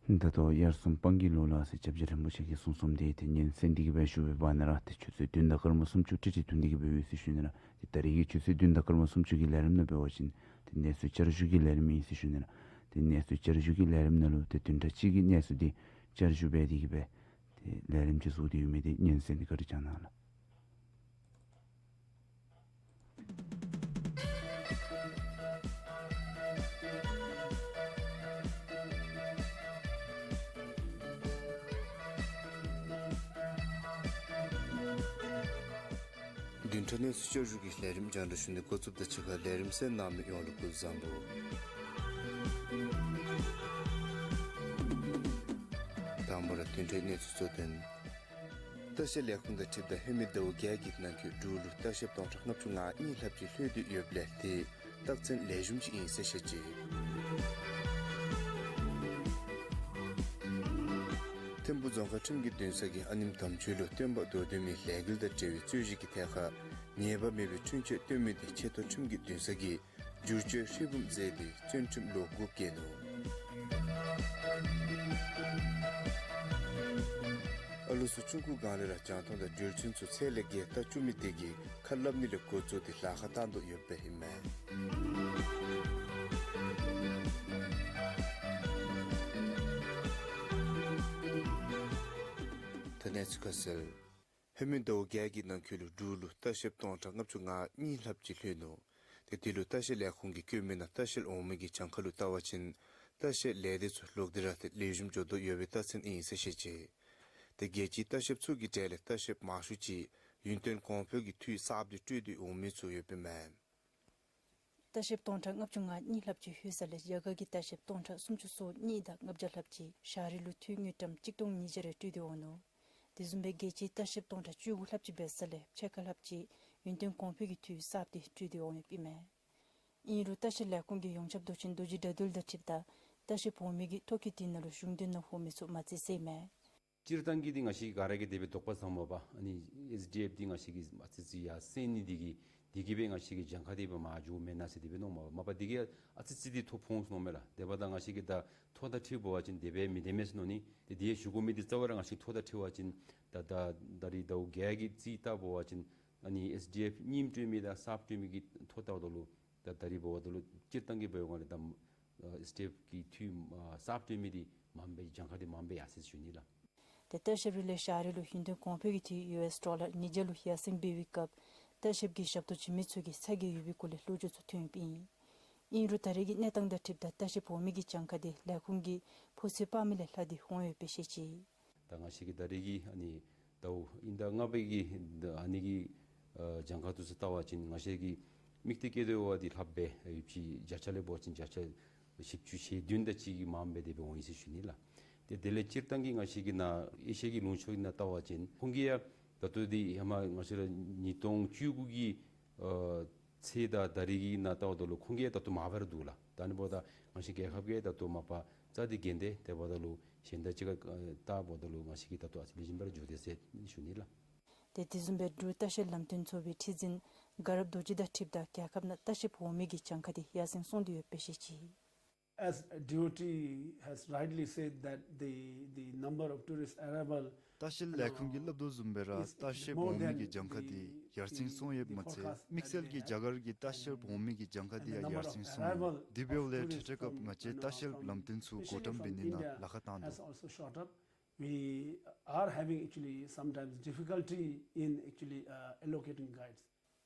ད་ལྟོ་དབྱར་གསུམ་སྤང་གི་ལོ་ལ་ཟེར་སྐྱབས་རྗེ་རིན་པོ་ཆེ་གིས་གསུངས་གསུངསམ་དེ་ཏེ་སྙན་གསན་ཏེ་གི་སྦེ་བཞུགས་པའི་བར་ན་ར་ཏེ་ཆུ་ཚོད་བདུན་དང་སྐར་མ་སུམ་ཅུ་ཏིག་ཏིག་ཐོན་ཏེ་གི་སྦེ་ཡོད་ཟེར་ཞུ་ནི་ལགས། ཏེ་ད་རེས་ཀྱི་ཆུ་ཚོད་བདུན་དང་སྐར་མ་སུམ་ཅུ་གི་ལས་རིམ་ནང་འབད་བ་ཅིན་ཏེ་གནས་ཚུལ་བསྐྱར་ཞུ་གི་ལས་རིམ་ཨིན་ཟེར་ཞུ་ནི་ལགས། ཏེ་གནས་ཚུལ་བསྐྱར་ཞུ་གི་ལས་རིམ་ནང་ལུ་ཏེ་བདུན་ཕྲག་གཅིག་གི་གནས་ཚུལ་འདི་བསྐྱར་ཞུ་འབད་དེ་གི་སྦེ་ཏེ་ལས་རིམ་ཅིག་བཟོ་སྟེ་ཡོད་མི་འདི་སྙན་གསན་ཏེ་བཀའ་དྲིན་བསྐྱང་གནང་ལགས། བདུན་ཕྲག་གནས་ཚུལ་བསྐྱར་ཞུ་གི་ལས་རིམ་རྒྱང་བསྒྲགས་ཞུ་ནི་འགོ་བཙུགསཔ་དང་གཅིག་ཁར་ལས་རིམ་གསན་གནང་མི་ཡོངས་ལུ་སྐུ་གཟུགས་བཟང་པོ། དང་པ་ར་བདུན་ཕྲག་གནས་ཚུལ་གཙོ་དོན། ལྟ་བཤལ་ལས་ཁུངས་དང་འཁྲིལཝ་ད་ཧེ་མའི་ཟླཝ་བརྒྱད་ཀྱི་ནང་འཁོད་འབྲུག་ལུ་ལྟ་བཤལཔ་སྟོང་ཕྲག་ལྔ་བཅུ་ང་གཉིས་ལྷགཔ་ཅིག་ལྷོད་དེ་ཡོདཔ་ལས་ཏེ་རྟགས་མཚན་ལེགས་ཤོམ་ཅིག་ཨིན་ཟེར་བཤད་ཅི། ཐིམ་ཕུག་རྫོང་ཁག་ཁྲིམས་ཀྱི་འདུན་ས་གིས་ཨ་ནེམ་དམ་ཆོས་ལུ་སྟོན་པ་མདོ་སྟོན་མའི་ལས་འགུལ་དང་འབྲེལ་བའི་རྩོད་གཞི་གི་ཐད་ཁར་ཉེས་པ་མེད་པའི་འཁྲུན་ཆོད་བཏོན་མི་དེ་ཆེ་མཐོ་ཁྲིམས་ཀྱི་འདུན་ས་གིས་བསྒྱུར་བཅོས་ཧྲིལ་བུམ་མཛད་དེ་བཙོན་ཁྲིམས་ལོ་དགུ་བཀལ་ནུག། ཨ་ལུ་ཚུ་ཆུང་ཀུ་སྒང་ལས་ར་རྒྱང་མཐོང་དང་འགྲུལ་འཕྲིན་ཚུ་ཚད་ལས་བརྒལ་བལྟ་བཅུག་མི་དེ་གིས་ཁ་སླབ་ནི་ལས་འགོ་བཙུགས་ཏེ་ལཱ་ཁག་བཏང་དོ་ཡོདཔ་ཨིན་མས། ད་གནས་ཚུལ་ཁ་གསལ། ཧེ་མའི་ཟླཝ་བརྒྱད་ཀྱི་ནང་འཁོད་ལུ་འབྲུག་ལུ་ལྟ་བཤལཔ་སྟོང་ཕྲག་ལྔ་བཅུ་ང་གཉིས་ལྷགཔ་ཅིག་ལྷོད་ནུག། ཏེ་དེ་ལུ་ལྟ་བཤལ་ལས་ཁུངས་ཀྱིས་བཀོད་མི་ནང་ལྟ་བཤལ་འོང་མི་གི་གྱངས་ཁ་ལུ་བལྟ་བ་ཅིན་ལྟ་བཤལ་ལས་སྡེ་ཚུ་ལོག་སྟེ་ར་ཏེ་ལེགས་ཤོམ་འགྱོ་དོ་ཡོད་པའི་རྟགས་མཚན་ཨིན་ཟེར་བཤད་ཅི། ཏེ་རྒྱལ་སྤྱིའི་ལྟ་བཤལཔ་ཚུ་གི་གྲས་ལས་ལྟ་བཤལཔ་མང་ཤོས་ཅིག་ཡུན་བརྟན་གོང་འཕེལ་གྱི་འཐུས་གསརཔ་དེ་སྤྲོད་དེ་འོང་མི་ཚུ་ཡོདཔ་ཨིན་མས། ལྟ་བཤལཔ་སྟོང་ཕྲག་ལྔ་བཅུ་ང་གཉིས་ལྷགཔ་ཅིག་ལྷོད་ས་ལས་རྒྱ་གར་གྱི་ལྟ་བཤལཔ་སྟོང་ཕྲག་སུམ་ཅུ་སོ་གཉིས་དང་ལྔ་བརྒྱ་ལྷགཔ་ཅིག་ཞ་རི་ལུ་འཐུས་དངུལ་ཀྲམ་གཅིག་སྟོང་ཉིས་བརྒྱ་རེ་སྤྲོད་དེ་འོང་ནུག། དེ་བཟུམ་སྦེ་རྒྱལ་སྤྱིའི་ལྟ་བཤལཔ་སྟོང་ཕྲག་བཅུ་དགུ་ལྷགཔ་ཅིག་འབད་ས་ལས་ཕྱེད་ཀ་ལྷགཔ་ཅིག་ཡུན་བརྟན་གོང་འཕེལ་གྱི་འཐུས་གསརཔ་དེ་སྤྲོད་དེ་འོང་ཡོདཔ་ཨིན་མས། ཨིན་རུང་ལྟ་བཤལ་ལས་ཁུངས་ཀྱི་ཡོངས་ཁྱབ་མདོ་ཆེན་རྡོ་རྗེ་དགྲ་འདུལ་དང་འཁྲིལཝ་ད་ལྟ་བཤལ་འོང་མི་གི་ཐོ་བཀོད་དེ་ནང་ལུ་གཞུང་དོན་ནང་འོང་མི་ཚུ་མ་རྩིས་ཟེར་ཨིན་མས། སྤྱིར་བཏང་གི་འདི་ང་བཅས་ག་ར་གིས་དེ་སྦེ་དོགས་པ་ཟ་མ་པ། ཨ་ནི་ཨེས་ཌི་ཨེཕ་འདི་ང་བཅས་ཀྱིས་ཨ་ཙི་ཙི་ཡར་སེང་ནི་འདི་གིས་འདི་གིས་སྦེ་ང་བཅས་ཀྱི་གྱངས་ཁ་འདི་སྦེ་མར་འགྱོཝ་མེན་ན་ཟེར་དེ་སྦེ་མནོཝ་མས་པ། མ་པ་འདི་གིས་ཨ་ཙི་ཙི་འདི་ཐོ་ཕོག་འོང་ཟེར་མནོཝ་མས་ལགས། དེ་འབདཝ་ད་ང་བཅས་ཀྱིས་ད་ཐོ་དང་འཁྲིལ་འབད་བ་ཅིན་དེ་སྦེ་མི་བདེན་མས་ཟེར་མནོ་ནི། ཏེ་དེ་ཞུ་དགོ་མི་འདི་རྩ་བ་ར་ང་བཅས་ཐོ་དང་འཁྲིལ་བ་ཅིན་ད་ད་ད་རིས་ཟླཝ་བརྒྱད་ཀྱི་རྩིས་བལྟ་འབད་བ་ཅིན་ཨ་ནི་ཨེས་ཌི་ཨེཕ་རྙིངམ་སྤྲོད་མི་དང་གསརཔ་སྤྲོད་མི་གི་ཐོ་བལྟཝ་ད་ལུ་ད་ད་རིས་འབདཝ་ད་ལུ་སྤྱིར་བཏང་གི་འབད་བའི་སྒང་ལས་ད་ཨེས་ཌི་ཨེཕ་གི་འཐུས་ཨ་གསརཔ་སྤྲོད་མི་འདི་མངམ་སྦེ་གྱངས་ཁ་འདི་མངམ་སྦེ་ཡར་སོ་ཡི་ཟེར་ཞུ་ནི་ལགས། ཏེ་ལྟ་བཤལ་རུང་ལས་ཞ་རི་ལུ་ཡུན་བརྟན་གོང་འཕེལ་གྱི་འཐུས་ཡུ་ཨེས་ཌོ་ལར་ཉིས་བརྒྱ་ལུ་ཡར་སེང་འབད་བའི་སྐབས་ལྟ་བཤལཔ་གི་ཞབས་ཏོག་བྱིན་མི་ཚུ་གིས་ཚ་གྱང་ཡོད་པའི་སྐོར་ལས་བློ་འགྱོད་ཚུ་ཐོན་ཡོདཔ་ཨིན། ཨིན་རུང་ད་རེས་ཀྱི་གནས་སྟངས་དང་འཁྲིལཝ་ད་ལྟ་བཤལཔ་འོང་མི་གི་གྱངས་ཁ་འདི་ལས་ཁུངས་ཀྱིས་ཕོག་ཚོད་དཔག་མི་ལས་ལྷག་སྟེ་འོང་ཡོདཔ་སྦེ་བཤད་ཅི། ད་ང་བཅས་ཀྱིས་ད་རེས་ཀྱི་ཨ་ནི་ཟླཝ་དབྱིན་ཟླ་ལྔ་པའི་གི་ཨ་ནི་གི་ཨ་གྱངས་ཁ་འདི་ཚུ་བལྟ་བ་ཅིན་ང་བཅས་ཀྱི་དམིགས་གཏད་བསྐྱེད་དོ་བ་འདི་ལྷགཔ་སྦེ་ཡོདཔ་ཅིག་བརྒྱ་ཆ་ལས་འབད་བ་ཅིན་བརྒྱ་ཆ་བཞི་བཅུ་ཞེ་བདུན་དེ་ཅིག་གི་མངམ་སྦེ་དེ་སྦེ་འོང་ཡི་ཟེར་ཞུ་ནི་ལགས། ཏེ་དེ་ལས་སྤྱིར་བཏང་གི་ང་བཅས་ཀྱི་ནཱ་ཨེ་ཤི་ཡ་གི་ལུང་ཕྱོགས་ཀྱི་ནང་བལྟ་བ་ཅིན་ཁོང་གིས་ཡང་ད་ལྟོ་འདི་ཧེ་མ་ང་བཅས་ར་ཉིས་སྟོང་བཅུ་དགུ་གི་ཨ་ཚེས་དང་ད་རེས་ཀྱི་ནང་བལྟཝ་ད་ལུ་ཁོང་གིས་ད་ལྟོ་མར་འབར་འདུག་ལགས། ད་ཨ་ནི་འབདཝ་ད་ང་བཅས་རྒྱལ་ཁབ་ཀྱིས་ད་ལྟོ་མ་པ་རྩ་འདི་འགེངས་ཏེ་དེ་འབདཝ་ད་ལུ་གཞན་དང་གཅིག་ཁར་ཨ་བལྟཝ་ད་ལུ་ང་བཅས་ཀྱིས་ད་ལྟོ་ཨ་ཙི་ལེགས་ཤོམ་སྦེ་ར་འགྱོ་དེས་ཟེར་ཞུ་ནི་ལགས། ཏེ་དེ་བཟུམ་སྦེ་འབྲུག་ལྟ་བཤལ་ལམ་སྟོན་ཚོགས་པའི་ཁྲི་འཛིན་དགའ་རབ་རྡོ་རྗེ་དང་འཁྲིལཝ་ད་རྒྱལ་ཁབ་ནང་ལྟ་བཤལཔ་འོང་མི་གི་གྱངས་ཁ་འདི་ཡར་སེང་སོང་སྟེ་ཡོདཔ་སྦེ་བཤད་ཅི། As D O T has rightly said that the, the number of tourist arrival ལྟ་བཤལ་ལས་ཁུངས་ཀྱིས་སླབ་དོ་བཟུམ་སྦེ་ར་ལྟ་བཤལཔ་འོང་མི་གི་གྱངས་ཁ་འདི་ཡར་སེང་སོང་ཡོདཔ་མ་ཚད་དམིགས་བསལ་གྱིས་རྒྱ་གར་གྱི་ལྟ་བཤལཔ་འོང་མི་གི་གྱངས་ཁ་འདི་ཡང་ཡར་སེང་སོང་ནུག། དེ་འབདཝ་ལས་ཁྲིག་ཁྲི་སྐབས་ང་བཅས་ལྟ་བཤལཔ་ལམ་སྟོན་ཚུ་བགོ་བཀྲམ་འབད་ནི་ནང་ལཱ་ཁག་བཏང་དོ། We are having actually sometimes difficulty in actually, uh, allocating guides.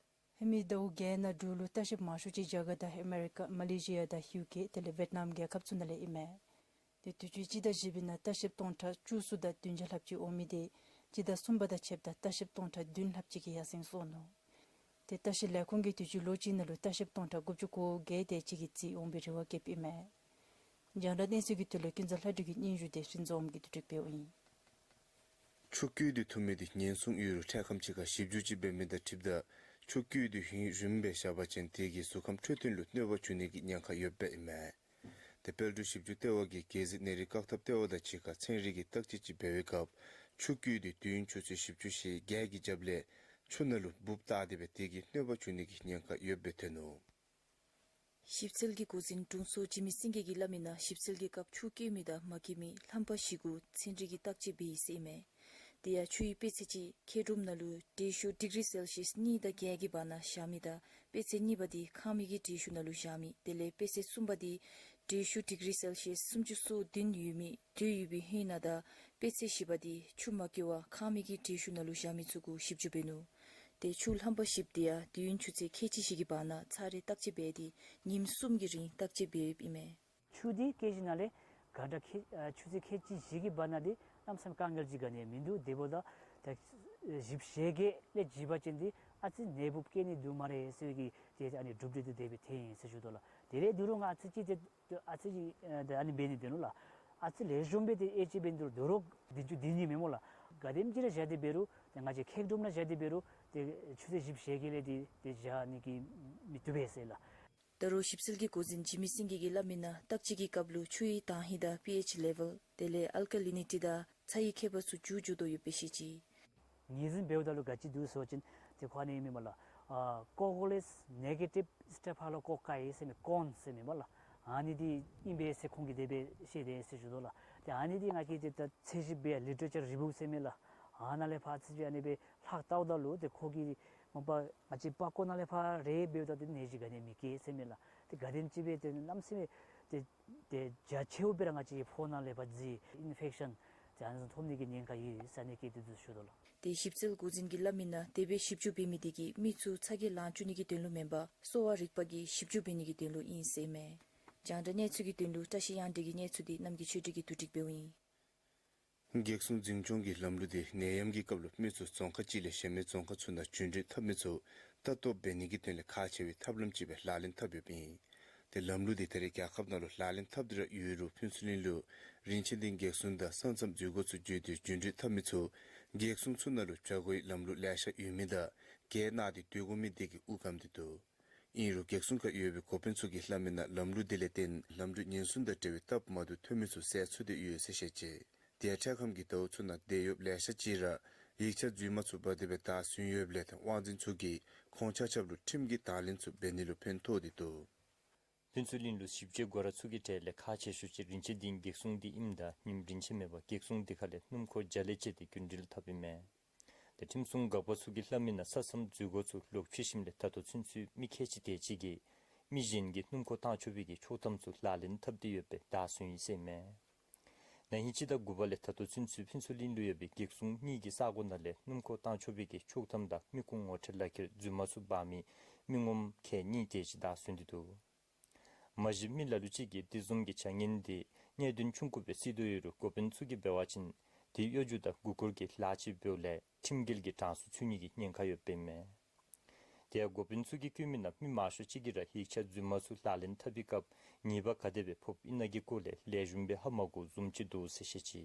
ཧེ་མའི་ཟླཝ་བརྒྱད་ནང་འབྲུག་ལུ་ལྟ་བཤལཔ་མང་ཤོས་ཅིག་རྒྱ་གར་དང་ཨ་མེ་རི་ཀ་མ་ལེ་ཤི་ཡ་དང་ཡུ་ཀེ་དེ་ལས་ཝེཊ་ནམ་རྒྱལ་ཁབ་ཚུ་ནང་ལས་ཨིན་མས། ཏེ་དུས་ཅི་སྤྱི་ཟླ་བཞི་པའི་ནང་ལྟ་བཤལཔ་སྟོང་ཕྲག་བཅུ་གསུམ་དང་བདུན་བརྒྱ་ལྷགཔ་ཅིག་འོང་མི་དེ་སྤྱི་ཟླ་གསུམ་པ་དང་ཕྱདཔ་ད་ལྟ་བཤལཔ་སྟོང་ཕྲག་བདུན་ལྷགཔ་ཅིག་གིས་ཡར་སེང་སོང་ནུག། ཏེ་ལྟ་བཤལ་ལས་ཁུངས་ཀྱིས་དུས་ཅི་ལོ་གཅིག་ནང་ལུ་ལྟ་བཤལཔ་སྟོང་ཕྲག་དགུ་བཅུ་གོ་བརྒྱད་དེ་ཅིག་གི་རྩིས་འོང་པའི་རེ་བ་བསྐྱེདཔ་ཨིན་མས། རྒྱང་བསྒྲགས་གནས་ཚུལ་གྱི་དོན་ལས་ཀུན་བཟང་ལྷ་སྒྲོན་གྱི་སྙན་ཞུ་དེ་རིན་འཛོམས་གིས་བསྡུ་སྒྲིག་འབདཝ་ཨིན། ཆུ་རྒྱུས་དེ་འཐུ་མི་དེ་ཉེན་སྲུང་ཡོད་རུང་འཕྲལ་ཁམས་ཅིག་ཁར་ཞིབ་འཇུག་ཅིག་འབད་མི་དང་འཁྲིལཝ་ད་ཆུ་རྒྱུས་དེ་ཡུན་རིངམོ་སྦེ་བཞག་པ་ཅིན་དེ་གིས་གཟུགས་ཁམས་འཕྲོད་བསྟེན་ལུ་གནོད་པ་བྱུང་ནི་གི་ཉེན་ཁ་ཡོདཔ་ཨིན་མས། ཏེ་དཔལ་འབྱོར་ཞིབ་འཇུག་ལྟེ་བ་གིས་རྒྱལ་སྲིད་ནད་རིགས་བཀག་ཐབས་ལྟེ་བ་དང་གཅིག་ཁར་ཚན་རིག་གི་བརྟག་དཔྱད་ཅིག་འབད་བའི་སྐབས་ཆུ་རྒྱུས་དེ་དུས་ཡུན་ཆུ་ཚོད་བཞི་བཅུ་ཞེ་བརྒྱད་ཀྱི་རྒྱབ་ལས་ཆུ་ནང་ལུ་འབུཔ་བཏགས་ཏེ་སྦེ་དེ་གིས་གནོད་པ་བྱུང་ནི་གི་ཉེན་ཁ་ཡོདཔ་སྦེ་ཐོན་ནུག། ཞིབ་འཚོལ་གྱི་འགོ་འཛིན་དྲུང་འཚོ་འཇིགས་མེད་སེང་གེ་གིས་སླབ་མིའི་ནང་ཞིབ་འཚོལ་གྱི་སྐབས་ཆུ་བསྐྱོད་མི་དང་མ་བསྐྱོད་མི་རླངས་པ་བཞི་གུ་ཚན་རིག་གི་བརྟག་དཔྱད་འབད་ཡི་ཟེར་ཨིན་མས། དེ་ཡང་ཆུ་ཡི་དཔེ་ཚད་ཅིག་འཁྱགས་སྒྲོམ་ནང་ལུ་དྲོད་ཤུགས་ཌིག་རི་སེལ་ཤིས་གཉིས་དང་བརྒྱད་ཀྱི་བར་ན་བཞག་མི་དང་དཔེ་ཚད་གཉིས་པ་དེ་ཁང་མིག་གི་དྲོད་ཤུགས་ནང་ལུ་བཞག་མི། དེ་ལས་དཔེ་ཚད་གསུམ་པ་དེ་དྲོད་ཤུགས་ཌིག་རི་སེལ་ཤིས་སུམ་ཅུ་སོ་བདུན་ཡོད་མི་དྲོད་ཡོད་པའི་ཧིང་ནང་དང་དཔེ་ཚད་བཞི་པ་དེ་ཆུ་མ་བསྐྱོད་པར་ཁང་མིག་གི་དྲོད་ཤུགས་ནང་ལུ་བཞག་མི་ཚུ་གུ་ཞིབ་འཚོལ་འབད་ནུག། དེ་ཆུ་རླངས་པ་བཞི་དེ་ཡང་དུས་ཡུན་ཆུ་ཚོད་ཁལ་གཅིག་བཞི་གི་བར་ན་ཚར་རེ་བརྟག་དཔྱད་འབད་དེ་ཉིནམ་གསུམ་གྱི་རིང་བརྟག་དཔྱད་འབད་ཡོདཔ་ཨིན་མས། ཆུ་དེ་བསྐྱོད་ཞིནམ་ལས་ག་འདྲ་ཁེ་ཨ་ཆུ་ཚོད་ཁལ་གཅིག་བཞི་གི་བར་ན་དེ་གནམ་མེད་ས་མེད་དཀའ་ངལ་ཅིག་ག་ནི་མིན་འདུག། དེ་འབདཝ་ད་ད་བཞི་བཅུ་ཞེ་བརྒྱད་ལས་བརྒྱ་པ་ཅིན་དེ་ཨ་ཙི་ནད་འབུཔ་སྐྱེ་ནི་འདུག་སྨ་རེ་ཟེར་གྱི་དེ་ཨ་ནི་གྲུབ་འབྲས་དེ་དེ་སྦེ་ཐོན་ཡི་ཟེར་ཞུ་དོ་ལགས། དེ་ལས་དུས་རུང་ང་ཨ་ཙི་ཅིག་དེ་ཨ་ཙི་ཅིག་ཨ་ཨ་ནི་འབད་ནི་དེ་ནུག་ལགས། ཨ་ཙི་ལེགས་ཤོམ་སྦེ་དེ་ཨེ་ཅིག་འབད་ནི་འདུག། དོ་རུང་བདུན་ཅུ་དོན་གཉིས་མེན་སྨོ་ལགས། ག་དེམ་ཅིག་ར་བཞག་སྟེ་འབད་རུང་དེ་ང་བཅས་འཁྱགས་སྒྲོམ་ནང་བཞག་སྟེ་འབད་རུང་དེ་ཆུ་ཚོད་བཞི་བཅུ་ཞེ་བརྒྱད་ལས་དེ་དེ་བཞག་ནི་གི་མི་བཏུབ་པས་ཟེར་ལགས། ད་རུང་ཞིབ་འཚོལ་གྱི་འགོ་འཛིན་འཇིགས་མེད་སེང་གེ་གིས་སླབ་མིའི་ནང་བརྟག་དཔྱད་ཀྱི་སྐབས་ལུ་ཆུ་ཡི་དྭངས་ཧིང་དང་པི་ཨེཆ་ལེ་ཝེལ་དེ་ལས་ཨལ་ཀ་ལི་ནི་ཊི་དང་ཚྭ་ཡི་ཁྱད་པར་ཚུ་འགྱུར་འགྱུར་དོ་ཡོདཔ་སྦེ་བཤད་ཅི། ངོས་འཛིན་འབདཝ་ད་ལུ་ག་ཅི་འདུག་ཟེར་བ་ཅིན་དེ་ཁོ་ཨ་ནི་ཨིན་མས་ལགས། ཨ་ཀོ་ཀོ་ལིས་ནེ་གེ་ཊིབ་སི་ཊེཕ་ལོ་ཀོ་ཀཱའི་ཟེར་མི་ཀོན་ཟེར་མི་མས་ལགས། ཨ་ནི་དེ་ཨིན་པས་ཟེར་ཁོང་གིས་དེ་སྦེ་བཤད་དེས་ཟེར་ཞུ་དོ་ལགས། དེ་ཨ་ནི་དེ་ང་གིས་དེ་ད་ཚད་གཞི་སྦེ་ལི་ཊེ་རེ་ཅར་རི་བིའུ་ཟེར་མི་ལགས། ཨ་ནཱ་ལས་ཕར་ཚད་གཞི་ཨ་ནི་སྦེ་ལྷག་བལྟཝ་ད་ལུ་དེ་ཁོ་གིས་མ་པ་ང་བཅས་པགས་ཀོ་ནང་ལས་ཕར་རེ་འབདཝ་ད་དེ་ནད་གཞི་ག་ནི་མི་སྐྱེ་ཟེར་མི་ལགས། དེ་ག་དེམ་ཅིག་སྦེ་དེ་གནམ་མེད་ས་མེད་དེ་དེ་རྒྱ་ཆེཝ་སྦེ་ར་ང་བཅས་ཕོཝ་ནང་ལས་ཕར་རྫི་ཨིན་ཕེཀ་ཤཱན་དེ་ཨ་ནི་ཚུ་ཐོབ་ནི་གི་ཉེན་ཁ་ཡོད་ཟེར་ཨ་ནི་སྐད་དེ་ཚུ་ཞུ་དོ་ལགས། དེ་ཞིབ་འཚོལ་འགོ་འཛིན་གྱིས་སླབ་མིའི་ནང་དེ་སྦེ་ཞིབ་འཚོལ་འབད་མི་དེ་གིས་མི་ཚུ་ཚ་གྱང་ལང་བཅུག་ནི་གི་དོན་ལུ་མེན་པར་གསོ་བ་རིག་པ་གིས་ཞིབ་འཚོལ་འབད་ནི་གི་དོན་ལུ་ཨིན་ཟེར་ཨིན་མས། རྒྱང་བསྒྲགས་གནས་ཚུལ་གྱི་དོན་ལུ་བཀྲ་ཤིས་གཡང་སྒྲོན་གྱི་གནས་ཚུལ་དེ་རྣམ་རྒྱལ་ཆོས་སྒྲོན་གྱིས་བསྡུ་སྒྲིག་འབདཝ་ཨིན། འགག་སྲུང་འཛིན་སྐྱོང་གི་ལམ་ལུགས་དེ་ནད་ཡམས་ཀྱི་སྐབས་ལུ་མི་ཚུ་རྫོང་ཁག་ཅིག་ལས་གཞན་མི་རྫོང་ཁག་ཚུ་ནང་རྒྱུན་འགྲུལ་འཐབ་མི་ཚུ་ལྟ་རྟོག་འབད་ནི་གི་དོན་ལས་ཁག་ཆེ་བའི་ཐབས་ལམ་ཅིག་སྦེ་ལག་ལེན་འཐབ་ཡོདཔ་ཨིན། དེ་ལམ་ལུགས་དེ་ད་རེས་རྒྱལ་ཁབ་ནང་ལུ་ལག་ལེན་འཐབ་སྟེ་ར་ཡོད་རུང་ཕུན་ཚོགས་གླིང་ལུ་རིན་ཆེན་སྡིངས་འགག་སྲུང་དང་ས་མཚམས་འཛུལ་སྒོ་ཚུ་བརྒྱུད་དེ་རྒྱུན་འགྲུལ་འཐབ་མི་ཚུ་འགག་སྲུང་ཚུ་ནང་ལུ་བྱ་སྒོའི་ལམ་ལུགས་ལེ་ཤ་ཡོད་མི་དང་རྒྱལ་ནང་དུ་སྡོད་དགོ་མི་དེ་གིས་དབུགས་སྒམ་སྟེ་འདུག། ཨིན་རུང་འགག་སྲུང་ཁར་ཡོད་པའི་འགོ་དཔོན་ཚུ་གིས་སླབ་མིའི་ནང་ལམ་ལུགས་དེ་ལས་བརྟེན་ལམ་འགྲུལ་ཉེན་སྲུང་དང་འབྲེལ་བའི་སྟབས་མ་བདེཝ་ཐོན་མི་ཚུ་བསལ་ཚུགས་ཏེ་ཡོད་ཟེར་བཤད་ཅི། དེ་ཡང་འཕྲལ་ཁམས་ཀྱི་ཟླཝ་ཚུ་ནང་དེད་གཡོགཔ་ལེ་ཤ་ཅིག་ར་ཡིག་ཆ་རྫུན་མ་ཚུ་འབག་སྟེ་སྦེ་བདའ་ཟུན་ཡོདཔ་ལས་དང་དབང་འཛིན་ཚུ་གིས་ཁོང་ཆ་ཁྱབ་ལུ་ཁྲིམས་ཀྱི་དང་ལེན་ཚུ་འབད་ནི་ལུ་ཕན་ཐོགས་ཏེ་འདུག། ཕུན་ཚོགས་གླིང་ལུ་ཞིབ་དཔྱད་སྒོ་ར་ཚུ་གི་གྲས་ལས་ཁག་ཆེ་ཤོས་ཅིག་རིན་ཆེན་སྡིངས་འགག་སྲུང་དེ་ཨིནམ་ད་ཉིནམ་རིན་ཆེན་མེད་པར་འགག་སྲུང་དེ་ཁ་ལས་སྣུམ་འཁོར་བརྒྱ་ལས་བཅད་དེ་རྒྱུན་འགྲུལ་འཐབ་ཨིན་མས། དེ་ཁྲིམས་སྲུང་འགག་པ་ཚུ་གིས་སླབ་མིའི་ནང་ས་མཚམས་འཛུལ་སྒོ་ཚུ་ལོག་ཕྱེ་ཞིནམ་ལས་ད་ལྟོ་ཚུན་ཚོད་མི་ཁལ་གཅིག་དེ་ཅིག་གིས་མི་གཞན་གྱིས་སྣུམ་འཁོར་བཏང་ཆོག་པའི་གི་ཆོག་ཐམ་ཚུ་ལག་ལེན་འཐབ་སྟེ་ཡོདཔ་སྦེ་བདའ་ཟུན་ཡི་ཟེར་ཨིན་མས། ན་ཧིང་སྤྱི་ཟླ་དགུ་པ་ལས་ད་ལྟོ་ཚུན་ཚོད་ཕུན་ཚོགས་གླིང་ལུ་ཡོད་པའི་འགག་སྲུང་གཉིས་ཀྱི་ས་གོ་ནང་ལས་སྣུམ་འཁོར་བཏང་ཆོག་པའི་གི་ཆོག་ཐམ་དང་མི་ཁུངས་ངོ་སྤྲོད་ལག་ཁྱེར་རྫུན་མ་ཚུ་འབག་མི་མི་ངོམ་ཁལ་གཉིས་དེ་ཅིག་བདའ་ཟུན་ཏེ་འདུག། མ་གཞི་མི་ལ་ལུ་ཅིག་གིས་དེ་བཟུམ་གྱི་བྱ་ངན་དེ་གནད་དོན་ཆུང་ཀུ་སྦེ་བརྩི་དོ་ཡོད་རུང་འགོ་དཔོན་ཚུ་གིས་འབད་བ་ཅིན་དེ་གཡོ་སྒྱུ་དང་མགུ་སྐོར་གྱི་ལཱ་ཅིག་འབདཝ་ལས་ཁྲིམས་འགལ་གྱི་གྲངས་སུ་ཚུད་ནི་གི་ཉེན་ཁ་ཡོདཔ་ཨིན་མས། དེ་ཡང་འགོ་དཔོན་ཚུ་གིས་བཀོད་མིའི་ནང་མི་མང་ཤོས་ཅིག་གིས་ར་ཡིག་ཆ་རྫུན་མ་ཚུ་ལག་ལེན་འཐབ་པའི་སྐབས་ཉེས་པ་ག་དེ་སྦེ་ཕོགཔ་ཨིན་ན་གི་སྐོར་ལས་ལེགས་ཤོམ་སྦེ་ཧ་མ་གོཝ་བཟུམ་ཅིག་འདུག་ཟེར་བཤད་ཅི།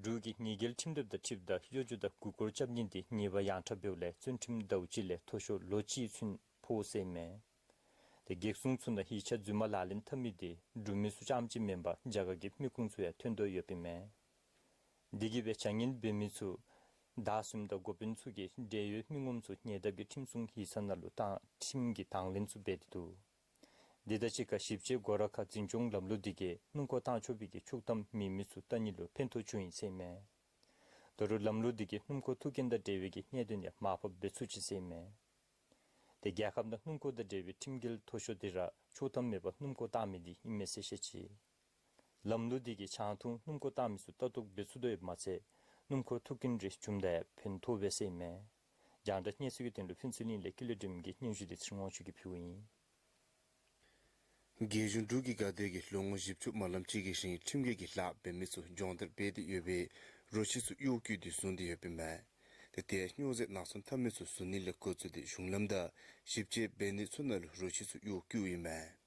འབྲུག་གི་ཉེས་འགེལ་ཁྲིམས་དེབ་དང་འཁྲིལཝ་ད་གཡོ་སྒྱུ་དང་མགུ་སྐོར་རྐྱབ་ནི་དེ་ཉེས་པ་ཡང་དྲག་འབདཝ་ལས་བཙོན་ཁྲིམས་ཟླཝ་གཅིག་ལས་མཐོ་ཤོས་ལོ་གཅིག་ཚུན་ཕོག་ཟེར་ཨིན་མས། དེ་འགག་སྲུང་ཚུ་ནང་ཡིག་ཆ་རྫུན་མ་ལག་ལེན་འཐབ་མི་དེ་འབྲུག་མི་ཚུ་རྐྱངམ་ཅིག་མེན་པར་རྒྱ་གར་གྱི་མི་ཁུངས་ཚུ་ཡང་ཐོན་དོ་ཡོདཔ་ཨིན་མས། དེ་གིས་སྦེ་བྱ་ངན་འབད་མི་ཚུ་བདའ་ཟུནམ་ད་འགོ་དཔོན་ཚུ་གིས་འབྲེལ་ཡོད་མི་ངོམ་ཚུ་ཉེ་འདབས་ཀྱི་ཁྲིམས་སྲུང་ཡིག་ཚང་ནང་ལུ་བཏང་ཁྲིམས་ཀྱི་དང་ལེན་ཚུ་འབད་དེ་འདུག། དེ་དང་གཅིག་ཁར་ཞིབ་དཔྱད་སྒོ་ར་ཁར་འཛིན་སྐྱོང་ལམ་ལུགས་དེ་གིས་སྣུམ་འཁོར་བཏང་ཆོག་པའི་གི་ཆོག་ཐམ་མེད་མི་ཚུ་བལྟ་ནི་ལུ་ཕན་ཐོགས་བྱུང་ཡི་ཟེར་ཨིན་མས། ད་རུང་ལམ་ལུགས་དེ་གིས་སྣུམ་འཁོར་ཐུག་རྐྱེན་དང་འབྲེལ་བའི་གི་གནད་དོན་ཡང་མར་ཕབ་འབད་ཚུགས་ཅི་ཟེར་ཨིན་མས། དེ་རྒྱལ་ཁབ་ནང་སྣུམ་འཁོར་དང་འབྲེལ་བའི་ཁྲིམས་འགལ་མཐོ་ཤོས་དེ་ར་ཆོག་ཐམ་མེད་པར་སྣུམ་འཁོར་བཏང་མི་དེ་ཨིན་མས་ཟེར་བཤད་ཅི། ལམ་ལུགས་དེ་གིས་ཆང་འཐུང་སྣུམ་འཁོར་བཏང་མི་ཚུ་ལྟ་རྟོག་འབད་ཚུགས་དོ་ཡོདཔ་མ་ཚད་སྣུམ་འཁོར་ཐུག་རྐྱེན་རེ་བྱུངམ་ད་ཡང་ཕན་ཐོགས་པས་ཟེར་ཨིན་མས། རྒྱང་བསྒྲགས་གནས་ཚུལ་གྱི་དོན་ལུ་ཕུན་ཚོགས་གླིང་ལས་ཀུན་ལེགས་སྒྲོལ་མ་གི་སྙན་ཞུ་དེ་ཚེ་རིང་དབང་ཕྱུག་གིས་ཕུལཝ་ཨིན། རྒྱལ་གཞུང་འབྲུག་གི་འགག་སྡེ་གིས་ལོ་ངོ་བཞི་བཅུ་མ་ལངམ་ཅིག་གི་རིང་ཁྲིམས་འགལ་གྱི་ལཱ་འབད་མི་ཚུ་སྦྱོང་བརྡར་འབད་དེ་ཡོད་པའི་རོ་ཁྱི་ཚུ་གཡོག་བཀོལ་ཏེ་བཟུང་སྟེ་ཡོདཔ་ཨིན་མས། དེ་ལས་སྨྱོ་རྫས་ནག་ཚོང་འཐབ་མི་ཚུ་བཟུང་ནི་ལས་འགོ་བཙུགས་ཏེ་གཞུང་ལམ་དང་ཞིབ་དཔྱད་འབད་ནི་ཚུ་ནང་ལུ་རོ་ཁྱི་ཚུ་གཡོག་བཀོལཝ་ཨིན་མས།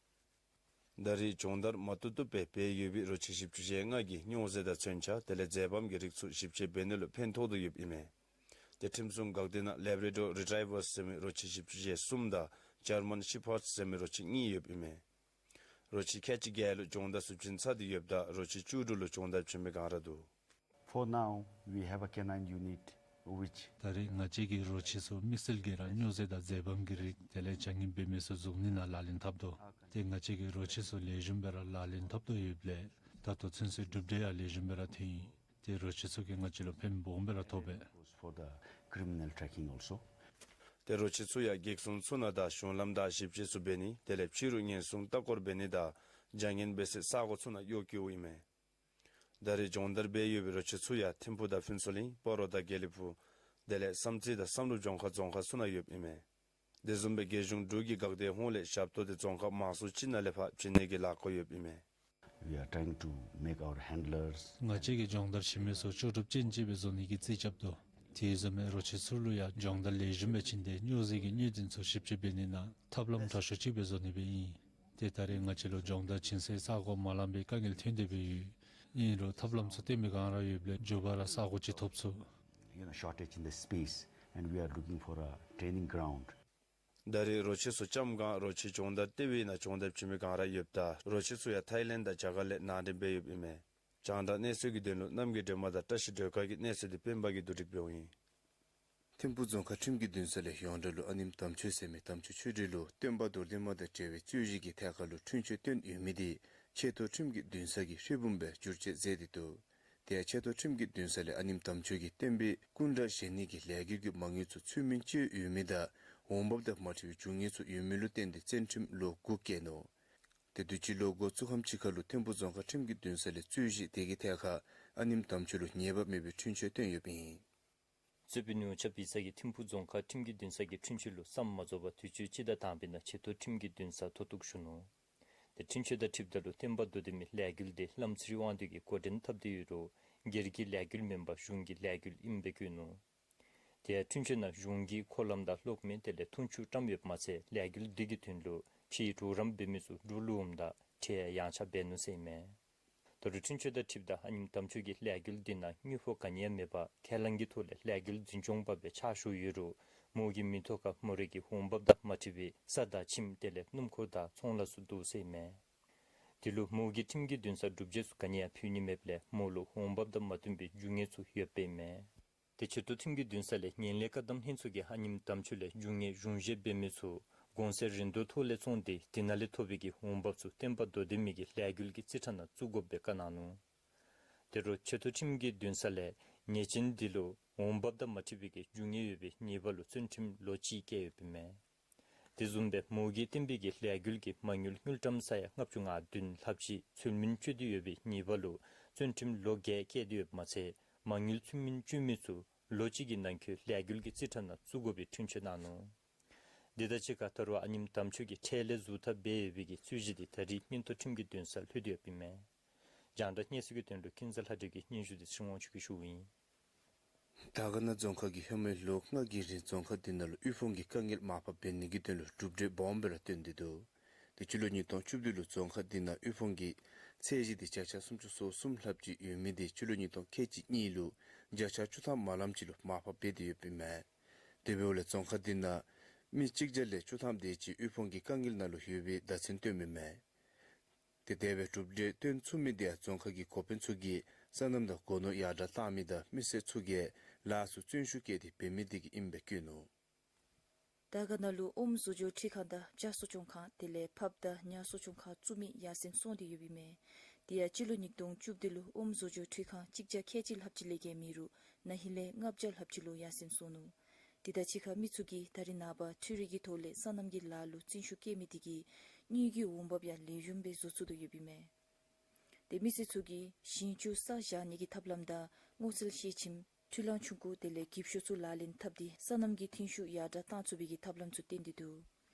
ད་རེས་སྦྱོང་བརྡར་མ་བཏུབ་བཏུབ་སྦེ་འབད་ཡོད་པའི་རོ་ཁྱི་བཞི་བཅུ་ཞེ་ལྔ་གིས་སྨྱོ་རྫས་དང་མཚོན་ཆ་དེ་ལས་རྫས་སྦོམ་གྱི་རིགས་ཚུ་ཞིབ་དཔྱད་འབད་ནི་ལུ་ཕན་ཐོགས་དོ་ཡོདཔ་ཨིན་མས། དེ་ཁྲིམས་སྲུང་འགག་སྡེ་ནང་ལེབ་རེ་ཌོར་རི་ཊི་རའི་ཝར་ཟེར་མི་རོ་ཁྱི་བཞི་བཅུ་ཞེ་གསུམ་དང་ཇར་མན་ཤེ་ཕརཌ་ཟེར་མི་རོ་ཁྱི་གཉིས་ཡོདཔ་ཨིན་མས། རོ་ཁྱི་ཁལ་གཅིག་བརྒྱད་ལུ་སྦྱོང་བརྡར་ཚུ་བྱིན་ཚར་ཏེ་ཡོདཔ་ད་རོ་ཁྱི་བཅུ་དྲུག་ལུ་སྦྱོང་བརྡར་བྱིན་མི་ག་ར་འདུག། For now, we have a canine unit Which ད་རེས་ང་བཅས་ཀྱིས་རོ་ཁྱི་ཚུ་དམིགས་བསལ་གྱིས་ར་སྨྱོ་རྫས་དང་རྫས་བམ་གྱི་རིགས་དེ་ལས་བྱ་ངན་འབད་མི་ཚུ་བཟུང་ནི་ནང་ལག་ལེན་འཐབ་དོ། ཏེ་ང་བཅས་ཀྱིས་རོ་ཁྱི་ཚུ་ལེགས་ཤོམ་སྦེ་ར་ལག་ལེན་འཐབ་དོ་ཡོདཔ་ལས་ད་ལྟོ་ཚུན་ཚོད་གྲུབ་འབྲས་ཡང་ལེགས་ཤོམ་སྦེ་ར་ཐོན་ཡི། ཏེ་རོ་ཁྱི་ཚུ་གིས་ང་བཅས་ལུ་ཕན་སྦོམ་སྦེ་ར་ཐོགས་པས། For the criminal tracking also. ཏེ་རོ་ཁྱི་ཚུ་ཡང་གེགས་སོང་ཚུ་ནང་དང་གཞུང་ལམ་དང་ཞིབ་དཔྱད་ཚུ་འབད་ནི་དེ་ལས་ཕྱི་རུ་ཉེན་སྲུང་ལྟ་སྐོར་འབད་ནི་དང་བྱ་ངན་འབད་སའི་ས་གོ་ཚུ་ནང་གཡོག་བཀོལཝ་ཨིན་མས། ད་རེས་སྦྱོང་བརྡར་འབད་ཡོད་པའི་རོ་ཁྱི་ཚུ་ཡང་ཐིམ་ཕུག་དང་ཕུན་ཚོགས་གླིང་སྤ་རོ་དང་དགེ་ལེགས་ཕུག་དེ་ལས་བསམ་རྩེ་དང་བསམ་གྲུབ་ལྗོངས་མཁར་རྫོང་ཁག་ཚུ་ནང་ཡོདཔ་ཨིན་མས། དེ་བཟུམ་སྦེ་རྒྱལ་གཞུང་འབྲུག་གི་འགག་སྡེ་ཧོངས་ལས་ཞབས་ཏོག་དེ་རྫོང་ཁག་མང་སུ་ཅིག་ནང་ལས་ཕར་བྱིན་ནི་གི་ལཱ་འགོ་ཡོདཔ་ཨིན་མས། We are trying to make our handlers. ང་བཅས་ཀྱིས་སྦྱོང་བརྡར་བྱིན་མི་ཚུ་ལྕོགས་གྲུབ་ཅན་ཅིག་སྦེ་བཟོ་ནི་གི་རྩིས་རྐྱབ་དོ། དེ་བཟུམ་སྦེ་རོ་ཁྱི་ཚུ་ལུ་ཡང་སྦྱོང་བརྡར་ལེགས་ཤོམ་སྦེ་བྱིན་ཏེ་སྨྱོ་རྫས་ཀྱི་གནོད་འཛིན་ཚུ་ཞིབ་དཔྱད་འབད་ནི་ནང་ཐབས་ལམ་དྲག་ཤོས་ཅིག་སྦེ་བཟོ་ནི་སྦེ་ཨིན། ཏེ་ད་རེས་ང་བཅས་ལུ་སྦྱོང་བརྡར་བྱིན་སའི་ས་གོ་མ་ལང་པའི་དཀའ་ངལ་ཐོན་ཏེ་སྦེ་ཡོད། ཨིན་རུང་ཐབས་ལམ་ཚུ་བཏོན་མི་ག་ར་ཡོདཔ་ལས་མགྱོགས་པ་ར་ས་གོ་ཅིག་ཐོབ་ཚུགས། You know, shortage in the space, and we are looking for a training ground. ད་རེས་རོ་ཁྱི་ཚུ་ལྕམ་གང་རོ་ཁྱི་སྦྱོང་བརྡར་ལྟེ་བའི་ནང་སྦྱོང་བརྡར་བྱིན་མི་ག་ར་ཡོདཔ་ད་རོ་ཁྱི་ཚུ་ཡང་ཐའི་ལེནཌ་དང་རྒྱ་གར་ལས་ནང་འདྲེན་འབད་ཡོདཔ་ཨིན་མས། རྒྱང་བསྒྲགས་གནས་ཚུལ་གྱི་དོན་ལུ་རྣམ་རྒྱལ་སྒྲོལ་མ་དང་བཀྲ་ཤིས་སྒྲོལ་དཀར་གྱི་གནས་ཚུལ་འདི་སྤེན་པ་གིས་བསྡུ་སྒྲིག་འབདཝ་ཨིན། ཐིམ་ཕུག་རྫོང་ཁག་ཁྲིམས་ཀྱི་འདུན་ས་ལས་ཡོངས་གྲགས་ལུ་ཨ་ནེམ་དམ་ཆོས་ཟེར་མི་དམ་ཆོས་ཆོས་སྒྲོན་ལུ་སྟོན་པ་རྡོར་གདན་མ་དང་འབྲེལ་བའི་རྩོད་གཞི་གི་ཐད་ཁར་ལུ་འཁྲུན་ཆོད་བཏོན་ཡོད་མི་འདི་ཆེ་མཐོ་ཁྲིམས་ཀྱི་འདུན་ས་གིས་ཧྲིལ་བུམ་སྦེ་བསྒྱུར་བཅོས་མཛད་དེ་འདུག། དེ་ཡང་ཆེ་མཐོ་ཁྲིམས་ཀྱི་འདུན་ས་ལས་ཨ་ནེམ་དམ་ཆོས་ཀྱིས་བསྟན་པའི་སྐུ་འདྲ་བཞེངས་ནི་གི་ལས་འགུལ་གྱི་མ་དངུལ་ཚུ་ཚུལ་མིན་སྤྱོད་ཡོད་མི་དང་འོང་འབབ་དང་མ་འཁྲིལ་བའི་རྒྱུ་དངོས་ཚུ་ཡོད་མི་ལུ་བརྟེན་ཏེ་བཙོན་ཁྲིམས་ལོ་དགུ་བཀལ་ནུག། དེ་དུས་སྤྱི་ལོ་འགོ་བཙུགས་ཁམས་ཅིག་ཁར་ལུ་ཐིམ་ཕུག་རྫོང་ཁག་ཁྲིམས་ཀྱི་འདུན་ས་ལས་རྩོད་གཞི་དེ་གི་ཐད་ཁར་ཨ་ནེམ་དམ་ཆོས་ལུ་ཉེས་པ་མེད་པའི་འཁྲུན་ཆོད་བཏོན་ཡོདཔ་ཨིན། རྩོད་དཔོན་ཉུང་ཆ་བི་ས་གིས་ཐིམ་ཕུག་རྫོང་ཁག་ཁྲིམས་ཀྱི་འདུན་ས་གི་འཁྲུན་ཆོད་ལུ་ཟམ་མ་འཛོམས་པར་དུས་ཅི་སྤྱི་ཟླ་དང་པའི་ནང་ཆེ་མཐོ་ཁྲིམས་ཀྱི་འདུན་སར་མཐོ་གཏུགས་ཞུ་ནུག། དེ་འཁྲུན་ཆོད་དང་འཁྲིལཝ་ད་ལུ་བསྟན་པ་རྡོར་གདན་མའི་ལས་འགུལ་དེ་བླམ་ཚེ་རིང་དབང་འདུས་ཀྱིས་འགོ་འདྲེན་འཐབ་སྟེ་ཡོད་རུང་སྒེར་གྱི་ལས་འགུལ་མེན་པར་གཞུང་གི་ལས་འགུལ་ཨིནམ་སྦེ་བཀོད་ནུག། དེ་ཡང་འཁྲུན་ཆོད་ནང་གཞུང་གིས་འཁོར་ལམ་དང་གློག་མེ་དེ་ལས་འཐུང་ཆུ་བཀྲམ་ཡོདཔ་མ་ཚད་ལས་འགུལ་འདི་གི་དོན་ལུ་ཕྱིའི་གྲོགས་རམ་འབད་མི་ཚུ་འགྲོ་ལུ་འོངམ་ད་ཁྲལ་ཡང་ཆག་འབད་ནུག་ཟེར་ཨིན་མས། ད་རུང་འཁྲུན་ཆོད་དང་འཁྲིལཝ་ད་ཨ་ནེམ་དམ་ཆོས་ཀྱིས་ལས་འགུལ་འདི་ནང་དངུལ་ཕོགས་ག་ནི་ཡང་མེད་པར་ཁས་བླངས་ཀྱི་ཐོག་ལས་ལས་འགུལ་འཛིན་སྐྱོང་པ་སྦེ་ཕྱག་ཞུ་ཡོད་རུང་མོ་གི་མིང་ཐོག་ཁར་མོ་རའི་གི་འོང་འབབ་དང་མ་འཁྲིལ་བའི་ས་དང་ཁྱིམ་དེ་ལས་སྣུམ་འཁོར་དང་ཚོང་ལཱ་ཚུ་འདུག་ཟེར་ཨིན་མས། དེ་ལུ་མོ་གིས་ཁྲིམས་ཀྱི་འདུན་སར་སྒྲུབ་བྱེད་ཚུ་ག་ནི་ཡང་ཕུལ་ནི་མེདཔ་ལས་མོ་ལུ་འོང་འབབ་དང་མ་བསྟུན་པའི་རྒྱུ་དངོས་ཚུ་ཡོདཔ་ཨིན་མས། དེ་ཆེ་མཐོ་ཁྲིམས་ཀྱི་འདུན་ས་ལས་ངན་ལྷད་བཀག་སྡོམ་ལྷན་ཚོགས་ཀྱིས་ཨ་ནེམ་དམ་ཆོས་ལས་རྒྱུ་དངོས་གཞུང་བཞེས་འབད་མི་ཚུ་གོང་ཚད་རིན་བསྡུར་ཐོག་ལས་བཙོངས་ཏེ་དེ་ནང་ལས་ཐོབ་པའི་གི་འོང་འབབ་ཚུ་བསྟན་པ་རྡོར་གདན་མའི་གི་ལས་འགུལ་གྱི་རྩིས་ཁྲ་ནང་བཙུགས་དགོཔ་སྦེ་བཀའ་གནང་ནུག། དེ་རུང་ཆེ་མཐོ་ཁྲིམས་ཀྱི་འདུན་ས་ལས་ཉེས་ཅན་འདི་ལུ་འོང་འབབ་དང་མ་འཁྲིལ་བའི་གི་རྒྱུ་དངོས་ཡོད་པའི་ཉེས་པ་ལུ་བཙོན་ཁྲིམས་ལོ་གཅིག་བཀལ་ཡོདཔ་ཨིན་མས། དེ་བཟུམ་སྦེ་མོ་གིས་བསྟན་པའི་གི་ལས་འགུལ་གྱི་མ་དངུལ་དངུལ་ཀྲམ་ས་ཡ་ལྔ་བཅུ་ང་བདུན་ལྷགཔ་ཅིག་ཚུལ་མིན་སྤྱོད་དེ་ཡོད་པའི་ཉེས་པ་ལུ་བཙོན་ཁྲིམས་ལོ་བརྒྱད་བཀལ་ཏེ་ཡོདཔ་མ་ཚད་མ་དངུལ་ཚུལ་མིན་སྤྱོད་མི་ཚུ་ལོ་གཅིག་གི་ནང་འཁོད་ལས་འགུལ་གྱི་རྩིས་ཁྲ་ནང་བཙུགས་དགོ་པའི་འཁྲུན་ཆོད་གནང་ནུག། དེ་དང་གཅིག་ཁར་ད་རུང་ཨ་ནེམ་དམ་ཆོས་ཀྱིས་ཁྲལ་ལས་ཟུར་ཐབས་འབད་ཡོད་པའི་གི་རྩོད་གཞི་དེ་ད་རེས་མངོན་མཐོ་ཁྲིམས་ཀྱི་འདུན་སར་ལྷོད་དེ་ཡོདཔ་ཨིན་མས། རྒྱང་བསྒྲགས་གནས་ཚུལ་གྱི་དོན་ལུ་ཀུན་བཟང་ལྷ་སྒྲོན་གྱི་སྙན་ཞུ་དེ་ཚེ་རིང་དབང་ཕྱུག་གིས་ཞུཝ་ཨིན། དར་དཀར་ན་རྫོང་ཁག་གིས་ཧེ་མའི་ལོ་ལྔ་གི་རིང་རྫོང་ཁག་འདི་ནང་ལུ་དབུལ་ཕོངས་ཀྱི་དཀའ་ངལ་མར་ཕབ་འབད་ནི་གི་དོན་ལུ་གྲུབ་འབྲས་སྦོམ་སྦེ་ར་བཏོན་ཏེ་འདུག། དེ་སྤྱི་ལོ་ཉིས་སྟོང་བཅུ་བདུན་ལུ་རྫོང་ཁག་འདི་ནང་དབུལ་ཕོངས་ཀྱི་ཚད་གཞི་དེ་བརྒྱ་ཆ་སུམ་ཅུ་སོ་གསུམ་ལྷགཔ་ཅིག་ཡོད་མི་དེ་སྤྱི་ལོ་ཉིས་སྟོང་ཁལ་གཅིག་གཉིས་ལུ་བརྒྱ་ཆ་བཅུ་ཐམ་མ་ལངམ་ཅིག་ལུ་མར་ཕབ་འབད་དེ་ཡོདཔ་ཨིན་མས། དེ་འབདཝ་ལས་རྫོང་ཁག་འདི་ནང་མི་གཅིག་བརྒྱ་ལས་བཅུ་ཐམ་དེ་ཅིག་དབུལ་ཕོངས་ཀྱི་དཀའ་ངལ་ནང་ལུ་ཡོད་པའི་བརྡ་མཚོན་བཏོནམ་ཨིན་མས། དེ་དེ་སྦེ་གྲུབ་འབྲས་བཏོན་ཚུགས་མི་དེ་ཡང་རྫོང་ཁག་གི་འགོ་དཔོན་ཚུ་གིས་སོ་ནམ་དང་སྒོ་ནོར་ཡར་དྲག་བཏང་མི་དང་མི་སེར་ཚུ་གིས་ལཱ་ཚུ་བརྩོན་ཤུགས་བསྐྱེད་དེ་འབད་མི་དེ་གིས་ཨིནམ་སྦེ་བཀོད་ནུག། དར་དཀར་ན་ལུ་ཨོམ་བཟོ་སྦྱོར་འཕྲུལ་ཁང་དང་སྦྱར་གསོ་སྐྱོང་ཁང་དེ་ལས་ཕབ་དང་ཉར་གསོ་སྐྱོང་ཁང་བཙུགས་མི་ཡར་སེང་སོང་སྟེ་ཡོདཔ་ཨིན་མས། དེ་ཡང་སྤྱི་ལོ་ཉིས་སྟོང་བཅུ་བདུན་ལུ་ཨོམ་བཟོ་སྦྱོར་འཕྲུལ་ཁང་གཅིག་བརྒྱ་ཁལ་གཅིག་ལྷགཔ་ཅིག་ལས་བརྒལ་མེད་རུང་ན་ཧིང་ལས་ལྔ་བརྒྱ་ལྷགཔ་ཅིག་ལུ་ཡར་སེང་སོང་ནུག། དེ་དང་གཅིག་ཁར་མི་ཚུ་གིས་ད་རེས་ནངས་པ་འཕྲུལ་རིག་གི་ཐོག་ལས་སོ་ནམ་གྱི་ལཱ་ལུ་བརྩོན་ཤུགས་བསྐྱེད་མི་དེ་གིས་དངུལ་གྱི་འོང་འབབ་ཡང་ལེགས་ཤོམ་སྦེ་བཟོ་ཚུགས་དོ་ཡོདཔ་ཨིན་མས། དེ་མི་སེར་ཚུ་གིས་ཞིང་ཆུ་བསགས་བཞག་ནི་གི་ཐབས་ལམ་དང་སྔོ་ཚལ་ཤེལ་ཁྱིམ་འཕྲུལ་གླང་ཆུང་ཀུ་དེ་ལས་གྱིབ་ཤོག་ཚུ་ལག་ལེན་འཐབ་སྟེ་སོ་ནམ་གྱི་ཐོན་ཤུགས་ཡར་དྲག་བཏང་ཚུགས་པའི་གི་ཐབས་ལམ་ཚུ་བསྟན་ཏེ་འདུག།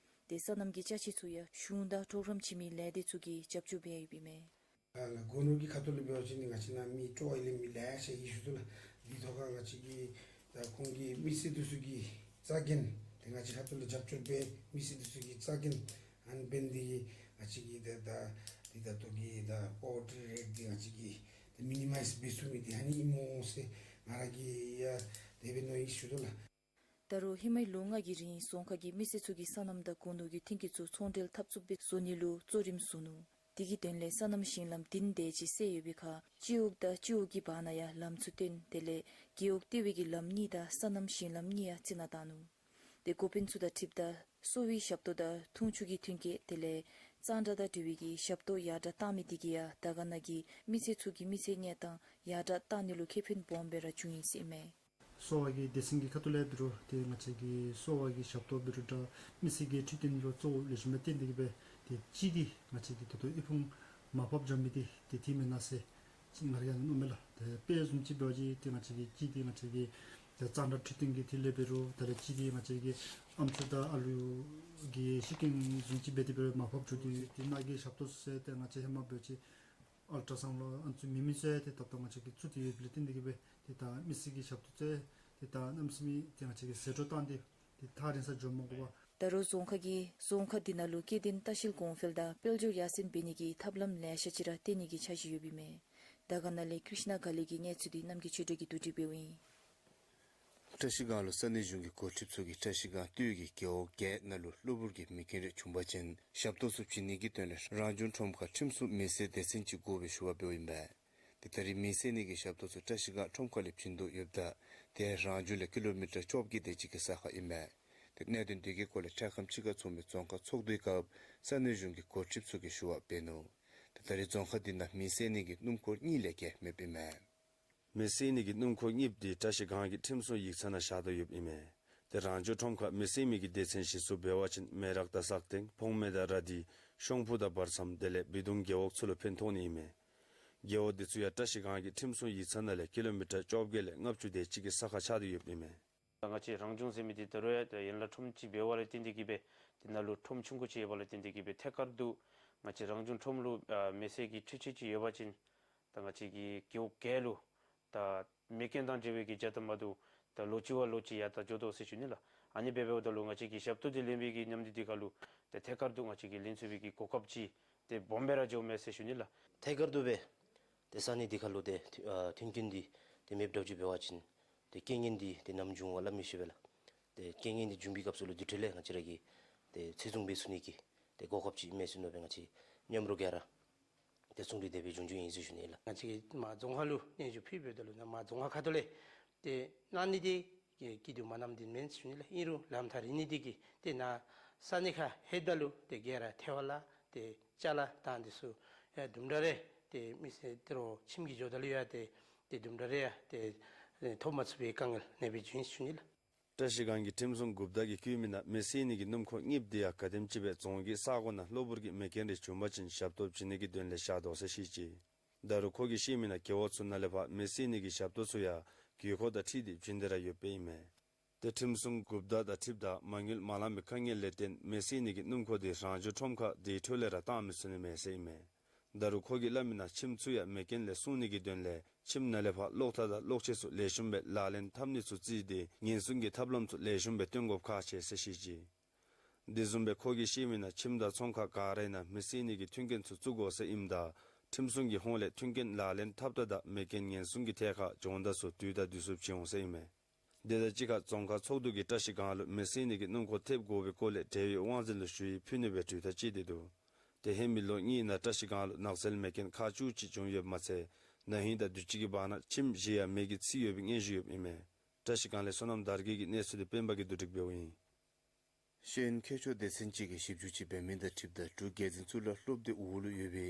དེ་སོ་ནམ་གྱི་ཅ་ཆས་ཚུ་ཡང་གཞུང་དང་གྲོགས་རམ་བྱིན་མི་ལས་སྡེ་ཚུ་གིས་རྒྱབ་སྐྱོར་འབད་ཡོདཔ་ཨིན་མས། ཨ་ལགས་སྒོ་ནོར་གྱི་ཁ་ཐུག་ལས་འབད་བ་ཅིན་ང་བཅས་ནཱ་མི་སྤྲོ་བ་ཡོད་ལེ་མི་ལེ་ཤ་ཡོད་ཞུ་དོ་ལགས། འདི་ཐོག་ཁར་ང་བཅས་ཀྱིས་ད་ཁོང་གི་མི་སེར་འདི་ཚུ་གི་རྩ་འགེངས་དེ་ང་བཅས་ཁ་ཐུག་ལས་རྒྱབ་སྐྱོར་འབད་མི་སེར་འདི་ཚུ་གི་རྩ་འགེངས་ཨ་ནི་འབད་ནི་དེ་གིས་ང་བཅས་ཀྱིས་ད་ད་འདི་ད་ལྟོ་གི་ད་པོ་ཝར་ཊི་རེཊ་འདི་ང་བཅས་ཀྱིས་ད་མི་ནི་མའིཛ་འབད་ཚུགས་མི་འདི་ཨ་ནི་ཨིན་སྨོ་ཟེར་ང་ར་གིས་ཡང་དེ་སྦེ་མནོ་ཡི་ཞུ་དོ་ལགས། ད་རུང་ཧེ་མའི་ལོ་ལྔ་གི་རིང་རྫོང་ཁག་གིས་མི་སེར་ཚུ་གི་སོ་ནམ་དང་སྒོ་ནོར་གྱི་མཐུན་རྐྱེན་ཚུ་ཚོང་འབྲེལ་འཐབ་ཚུགསཔ་སྦེ་བཟོ་ནི་ལུ་གཙོ་རིམ་བཟུང་ནུག། དེ་གི་དོན་ལས་སོ་ནམ་ཞིང་ལམ་བདུན་དེ་ཅིག་བསལ་ཡོད་པའི་ཁར་སྤྱི་འོག་དང་སྤྱི་འོག་གི་བར་ན་ཡང་ལམ་ཚུ་བཏོན། དེ་ལས་རྒེད་འོག་ལྟེ་བའི་གི་ལམ་གཉིས་དང་སོ་ནམ་ཞིང་ལམ་གཉིས་ཡང་རྩི་ནག་བཏང་ནུག། དེ་འགོ་དཔོན་ཚུ་དང་འཁྲིལཝ་ད་གསོ་བའི་ཞབས་ཏོག་དང་འཐུང་ཆུ་གི་མཐུན་རྐྱེན་དེ་ལས་གཙང་སྦྲ་དང་འབྲེལ་བའི་གི་ཞབས་ཏོག་ཡར་དྲག་བཏང་མི་དེ་གིས་ཡང་དར་དཀར་ན་གི་མི་སེར་ཚུ་གི་མི་ཚེ་གནས་སྟངས་ཡར་དྲག་བཏང་ནི་ལུ་ཁེ་ཕན་སྦོམ་སྦེ་ར་བྱུང་ཡི་ཟེར་ཨིན་མས། གསོ་བ་གི་སྡེ་ཚན་གྱི་ཁ་ཐུག་ལས་འབད་རུང་ཏེ་ང་བཅས་ཀྱི་གསོ་བ་གི་ཞབས་ཏོག་འབད་རུང་འདྲ་མི་སེར་གྱི་འཕྲོད་བསྟེན་ལུ་གཙོ་བོ་ལེགས་ཤོམ་སྦེ་བརྟེན་ཏེ་གིས་སྦེ་ཏེ་གཅིག་འདི་ང་བཅས་ཀྱི་ད་ལྟོ་དབུལ་ཕོངས་མར་ཕབ་འགྱོ་མི་འདི་ཏེ་འདི་མེན་ན་ཟེར་ང་ར་ཡང་མནོཝ་མས་ལགས། ཏེ་དཔེ་བཟུམ་ཅིག་འབད་བ་ཅིན་ཏེ་ང་བཅས་ཀྱི་གཅིག་འདི་ང་བཅས་ཀྱི་ཏེ་གཙང་སྦྲ་འཕྲོད་བསྟེན་གྱི་ཐད་ལས་འབད་རུང་ད་རེས་གཅིག་འདི་ང་བཅས་ཀྱི་ཨམ་སྲུ་དང་ཨ་ལུ་གི་ཤི་རྐྱེན་བཟུམ་ཅིག་འབད་དེ་སྦེ་མར་ཕབ་འགྱོ་སྟེ་ཏེ་ནང་གི་ཞབས་ཏོག་ཚུ་ཟེར་ཏེ་ང་བཅས་ཧེ་མ་འབད་བ་ཅིན་ཨལ་ཊ་སའུནཌ་ལོ་ཨ་ནི་ཚུ་མེད་མི་ཚུ་ཡང་ཏེ་ད་ལྟོ་ང་བཅས་ཀྱིས་བཙུགས་ཏེ་ཡོདཔ་ལས་བརྟེན་ཏེ་གིས་སྦེ་ཏེ་ད་མི་སེར་གྱི་ཞབས་ཏོག་ཚུ་ཏེ་ད་གནམ་མེད་ས་མེད་ཏེ་ང་བཅས་ཀྱིས་ཟད་འགྲོ་བཏང་སྟེ་ཏེ་ཐག་རིང་ས་འགྱོ་མ་དགོ་པར། ད་རུང་རྫོང་ཁག་གིས་རྫོང་ཁག་འདི་ནང་ལུ་སྐྱེ་ལྡན་ལྟ་བཤལ་གོང་འཕེལ་དང་དཔལ་འབྱོར་ཡར་སེང་འབད་ནི་གི་ཐབས་ལམ་ལེ་ཤ་ཅིག་ར་བཏོན་ནི་གི་འཆར་གཞི་ཡོདཔ་ཨིན་མས། དར་དཀར་ན་ལས་ཀྲིཤ་ན་ག་ལི་གི་གནས་ཚུལ་འདི་རྣམ་རྒྱལ་ཆོས་སྒྲོན་གྱིས་བསྡུ་སྒྲིག་འབདཝ་ཨིན། བཀྲ་ཤིས་སྒང་ལུ་ས་གནས་གཞུང་གི་འགོ་ཁྲིདཔ་ཚུ་གིས་བཀྲ་ཤིས་སྒང་སྟོད་ཀྱི་རྒེད་འོག་བརྒྱད་ནང་ལུ་གློ་བུར་གྱི་མེ་རྐྱེན་རེ་བྱུང་པ་ཅིན་ཞབས་ཏོག་ཚུ་བྱིན་ནི་གི་དོན་ལས་རང་བྱུང་ཁྲོམ་ཁར་ཁྲིམས་སྲུང་མེ་བསད་སྡེ་ཚན་ཅིག་དགོ་པའི་ཞུ་བ་འབདཝ་ཨིན་པས། ཏེ་ད་རེས་མེ་བསད་ནི་གི་ཞབས་ཏོག་ཚུ་བཀྲ་ཤིས་སྒང་ཁྲོམ་ཁ་ལས་བྱིན་དོ་ཡོདཔ་ད་དེ་རང་བྱུང་ལས་ཀི་ལོ་མི་ཊར་བཅོ་བརྒྱད་དེ་ཅིག་གི་ས་ཁར་ཨིན་མས། ཏེ་གནད་དོན་དེ་གི་སྐོར་ལས་འཕྲལ་ཁམས་ཅིག་ཁར་ཚོགས་མི་རྫོང་ཁག་ཚོགས་འདུའི་སྐབས་ས་གནས་གཞུང་གི་འགོ་ཁྲིདཔ་ཚུ་གིས་ཞུ་བ་འབད་ནུག། ཏེ་ད་རེས་རྫོང་ཁག་འདི་ནང་མེ་བསད་ནི་གི་སྣུམ་འཁོར་གཉིས་ལས་བརྒལ་མེདཔ་ཨིན་མས། མེ་བསད་ནི་གི་སྣུམ་འཁོར་གཉིསཔ་དེ་བཀྲ་ཤིས་སྒང་གི་ཁྲིམས་སྲུང་ཡིག་ཚང་ནང་བཞག་དོ་ཡོདཔ་ཨིན་མས། ཏེ་རང་བྱུང་ཁྲོམ་ཁར་མེ་བསད་མི་གི་སྡེ་ཚན་གཞི་བཙུགས་འབད་བ་ཅིན་མེ་རག་དང་སག་སྟེང་བོང་མེ་དང་ར་དྷི་ཤོང་ཕུ་དང་བར་མཚམས་དེ་ལས་བི་དུང་རྒེད་འོག་ཚུ་ལུ་ཕན་ཐོགས་ནི་ཨིན་མས། རྒེད་འོག་དེ་ཚུ་ཡང་བཀྲ་ཤིས་སྒང་གི་ཁྲིམས་སྲུང་ཡིག་ཚང་ནང་ལས་ཀི་ལོ་མི་ཊར་བཅོ་བརྒྱད་ལས་ལྔ་བཅུ་དེ་ཅིག་གི་ས་ཁར་ཆགས་ཏེ་ཡོདཔ་ཨིན་མས། ང་བཅས་རང་བྱུང་ཟེར་མི་འདི་ད་རུང་ཡང་ཡན་ལག་ཁྲོམ་ཅིག་འབདཝ་ལས་བརྟེན་ཏེ་གིས་སྦེ་དེ་ནང་ལུ་ཁྲོམ་ཆུང་ཀུ་ཅིག་ཡོདཔ་ལས་བརྟེན་ཏེ་གིས་སྦེ་ཐད་ཀར་དུ་ང་བཅས་རང་བྱུང་ཁྲོམ་ལུ་ཨ་མེ་བསད་ཀྱི་འཕྲུལ་ཆས་ཅིག་ཡོད་པ་ཅིན་ད་ང་བཅས་ཀྱི་རྒེད་འོག་བརྒྱད་ལུ་ད་མེ་རྐྱེན་དང་འབྲེལ་བའི་གི་རྒྱ་ད་མ་དུ་ད་ལོ་གཅིག་བ་ལོ་གཅིག་ཡར་ད་འགྱོ་དོ་ཟེར་ཞུ་ནི་ལགས། ཨ་ནི་འབད་འབདཝ་ད་ལུ་ང་བཅས་ཀྱི་ཞབས་ཏོག་འདི་ལེན་པའི་གི་མཉམ་འདི་འདི་ཁར་ལུ་ཏེ་ཐད་ཀར་དུ་ང་བཅས་ཀྱིས་ལེན་ཚུགས་པའི་གི་གོ་སྐབས་ཅིག་ཏེ་སྦོམ་སྦེ་ར་འགྱོཝ་མས་ཟེར་ཞུ་ནི་ལགས། ཐད་ཀར་དུ་སྦེ་ཏེ་ས་གནས་འདི་ཁར་ལུ་ཏེ་ཨ་མཐུན་རྐྱེན་འདི་ཏེ་མེདཔ་འདྲཝ་ཅིག་འབད་བ་ཅིན་ཏེ་རྐྱེན་ངན་འདི་ཏེ་ནམ་འབྱུང་བ་སླབ་མི་ཤེས་པས་ལགས། ཏེ་རྐྱེན་ངན་འདི་འབྱུང་པའི་སྐབས་སུ་ལུ་དེ་འཕྲོ་ལས་ང་བཅས་ར་གིས་ཏེ་ཚེ་སྲུང་འབད་ཚུགས་ནི་གི་ཏེ་གོ་སྐབས་ཅིག་མས་ཟེར་མནོ་སྦེ་ང་བཅས་མཉམ་རོགས་ག་ར་ཏེ་ཚོགས་འདུ་དེ་སྦེ་བྱུང་བྱུངམ་ཨིན་ཟེར་ཞུ་ནི་ལགས། ང་བཅས་ཀྱིས་མར་རྫོང་ཁག་ལུ་སྙན་ཞུ་ཕུལ་འབདཝ་ད་ལུ་ནཱ་མར་རྫོང་ཁག་ཁ་ཐུག་ལས་ཏེ་གནང་ནི་འདི་གི་སྐྱིད་སྡུག་མ་གནངམ་འདི་མེན་ཟེར་ཞུ་ནི་ལགས། ཨིན་རུང་ལམ་ཐག་རིང་ནི་འདི་གིས་ཏེ་ནཱ་ས་གནས་ཁར་ལྷོདཔ་ད་ལུ་ཏེ་ག་ར་ཐལ་བ་ལ་ཏེ་ཅ་ལ་དང་འདི་ཚུ་ཡང་དུམ་གྲ་རེ་ཏེ་མི་སེར་ཏེ་རོགས་ཁྱིམ་གྱི་འགྱོཝ་ད་ལུ་ཡང་ཏེ་ཏེ་དུམ་གྲ་རེ་ཡང་ཏེ་ཐོབ་མ་ཚུགས་པའི་དཀའ་ངལ་ཨ་ནེ་སྦེ་བྱུང་ཡི་ཟེར་ཞུ་ནི་ལགས། བཀྲ་ཤིས་སྒང་གི་ཁྲིམས་སྲུང་འགོ་བདག་གིས་བཀོད་མི་ནང་མེ་བསད་ནི་གི་སྣུམ་འཁོར་གཉིསཔ་དེ་ཡང་ག་དེམ་ཅིག་སྦེ་རྫོང་གི་ས་གོ་ནང་གློ་བུར་གྱི་མེ་རྐྱེན་རེ་བྱུང་པ་ཅིན་ཞབས་ཏོག་བྱིན་ནི་གི་དོན་ལས་བཞག་དོ་ཟེར་བཤད་ཅི། ད་རུང་ཁོ་གིས་བཤད་མི་ནང་རྒེད་འོག་ཚུ་ནང་ལས་ཕར་མེ་བསད་ནི་གི་ཞབས་ཏོག་ཚུ་ཡང་དགོས་མཁོ་དང་འཁྲིལ་ཏེ་བྱིན་ཏེ་ར་ཡོདཔ་ཨིན་མས། ཏེ་ཁྲིམས་སྲུང་འགོ་བདག་དང་འཁྲིལཝ་ད་མ་དངུལ་མ་ལང་པའི་དཀའ་ངལ་ལས་བརྟེན་མེ་བསད་ནི་གི་སྣུམ་འཁོར་དེ་རང་བྱུང་ཁྲོམ་ཁར་དེ་འཕྲོ་ལས་ར་བཏང་མི་ཚུགས་ནི་མས་ཟེར་ཨིན་མས། ད་རུང་ཁོ་གིས་སླབ་མི་ནང་ཁྱིམ་ཚུ་ཡང་མེ་རྐྱེན་ལས་སྲུང་ནི་གི་དོན་ལས་ཁྱིམ་ནང་ལས་ཕར་གློག་ཐག་དང་གློག་ཆས་ཚུ་ལེགས་ཤོམ་སྦེ་ལག་ལེན་འཐབ་ནི་ཚུ་བརྩིས་ཏེ་ཉེན་སྲུང་གི་ཐབས་ལམ་ཚུ་ལེགས་ཤོམ་སྦེ་སྟོན་དགོཔ་ཁག་ཆེ་ཟེར་བཤད་ཅི། དེ་བཟུམ་སྦེ་ཁོ་གིས་བཤད་མི་ནང་ཁྱིམ་དང་ཚོང་ཁང་ག་རའི་ནང་མེ་བསད་ནི་གི་མཐུན་རྐྱེན་ཚུ་བཙུགས་དགོ་ཟེར་ཨིནམ་ད་ཁྲིམས་སྲུང་གི་ཧོངས་ལས་མཐུན་རྐྱེན་ལག་ལེན་འཐབ་ད་དང་མེ་རྐྱེན་ཉེན་སྲུང་གི་ཐད་ཁར་སྦྱོང་བརྡར་ཚུ་དུས་དང་དུས་སུ་བྱིན་འོང་ཟེར་ཨིན་མས། དེ་དང་གཅིག་ཁར་རྫོང་ཁག་ཚོགས་འདུ་གིས་བཀྲ་ཤིས་སྒང་ལུ་མེ་བསད་ནི་གི་སྣུམ་འཁོར་ཐེབས་དགོ་པའི་སྐོར་ལས་འབྲེལ་ཡོད་དབང་འཛིན་ལུ་ཞུ་ཡིག་ཕུལ་ནི་སྦེ་གྲོས་ཐག་བཅད་དེ་འདུག། ཏེ་ཧེ་མའི་ལོ་གཉིས་ནང་བཀྲ་ཤིས་སྒང་ལུ་ནགས་ཚལ་མེ་རྐྱེན་ཁག་བཅུ་ཅིག་བྱུང་ཡོདཔ་མ་ཚད་ན་ཧིང་དང་དུས་ཅི་གི་བར་ན་ཁྱིམ་བཞི་ཡང་མེ་གིས་འཚིག་ཡོད་པའི་སྙན་ཞུ་ཡོདཔ་ཨིན་མས། བཀྲ་ཤིས་སྒང་ལས་བསོད་ནམས་དར་རྒྱས་ཀྱི་གནས་ཚུལ་དེ་སྤེན་པ་གིས་བསྡུ་སྒྲིག་འབདཝ་ཨིན། ཤེས་ཡོན་མཁས་མཆོག་སྡེ་ཚན་ཅིག་གིས་ཞིབ་འཇུག་ཅིག་འབད་མི་དང་འཁྲིལཝ་ད་འབྲུག་རྒྱལ་འཛིན་གཙུག་ལག་སློབ་སྡེ་འོག་ལུ་ཡོད་པའི་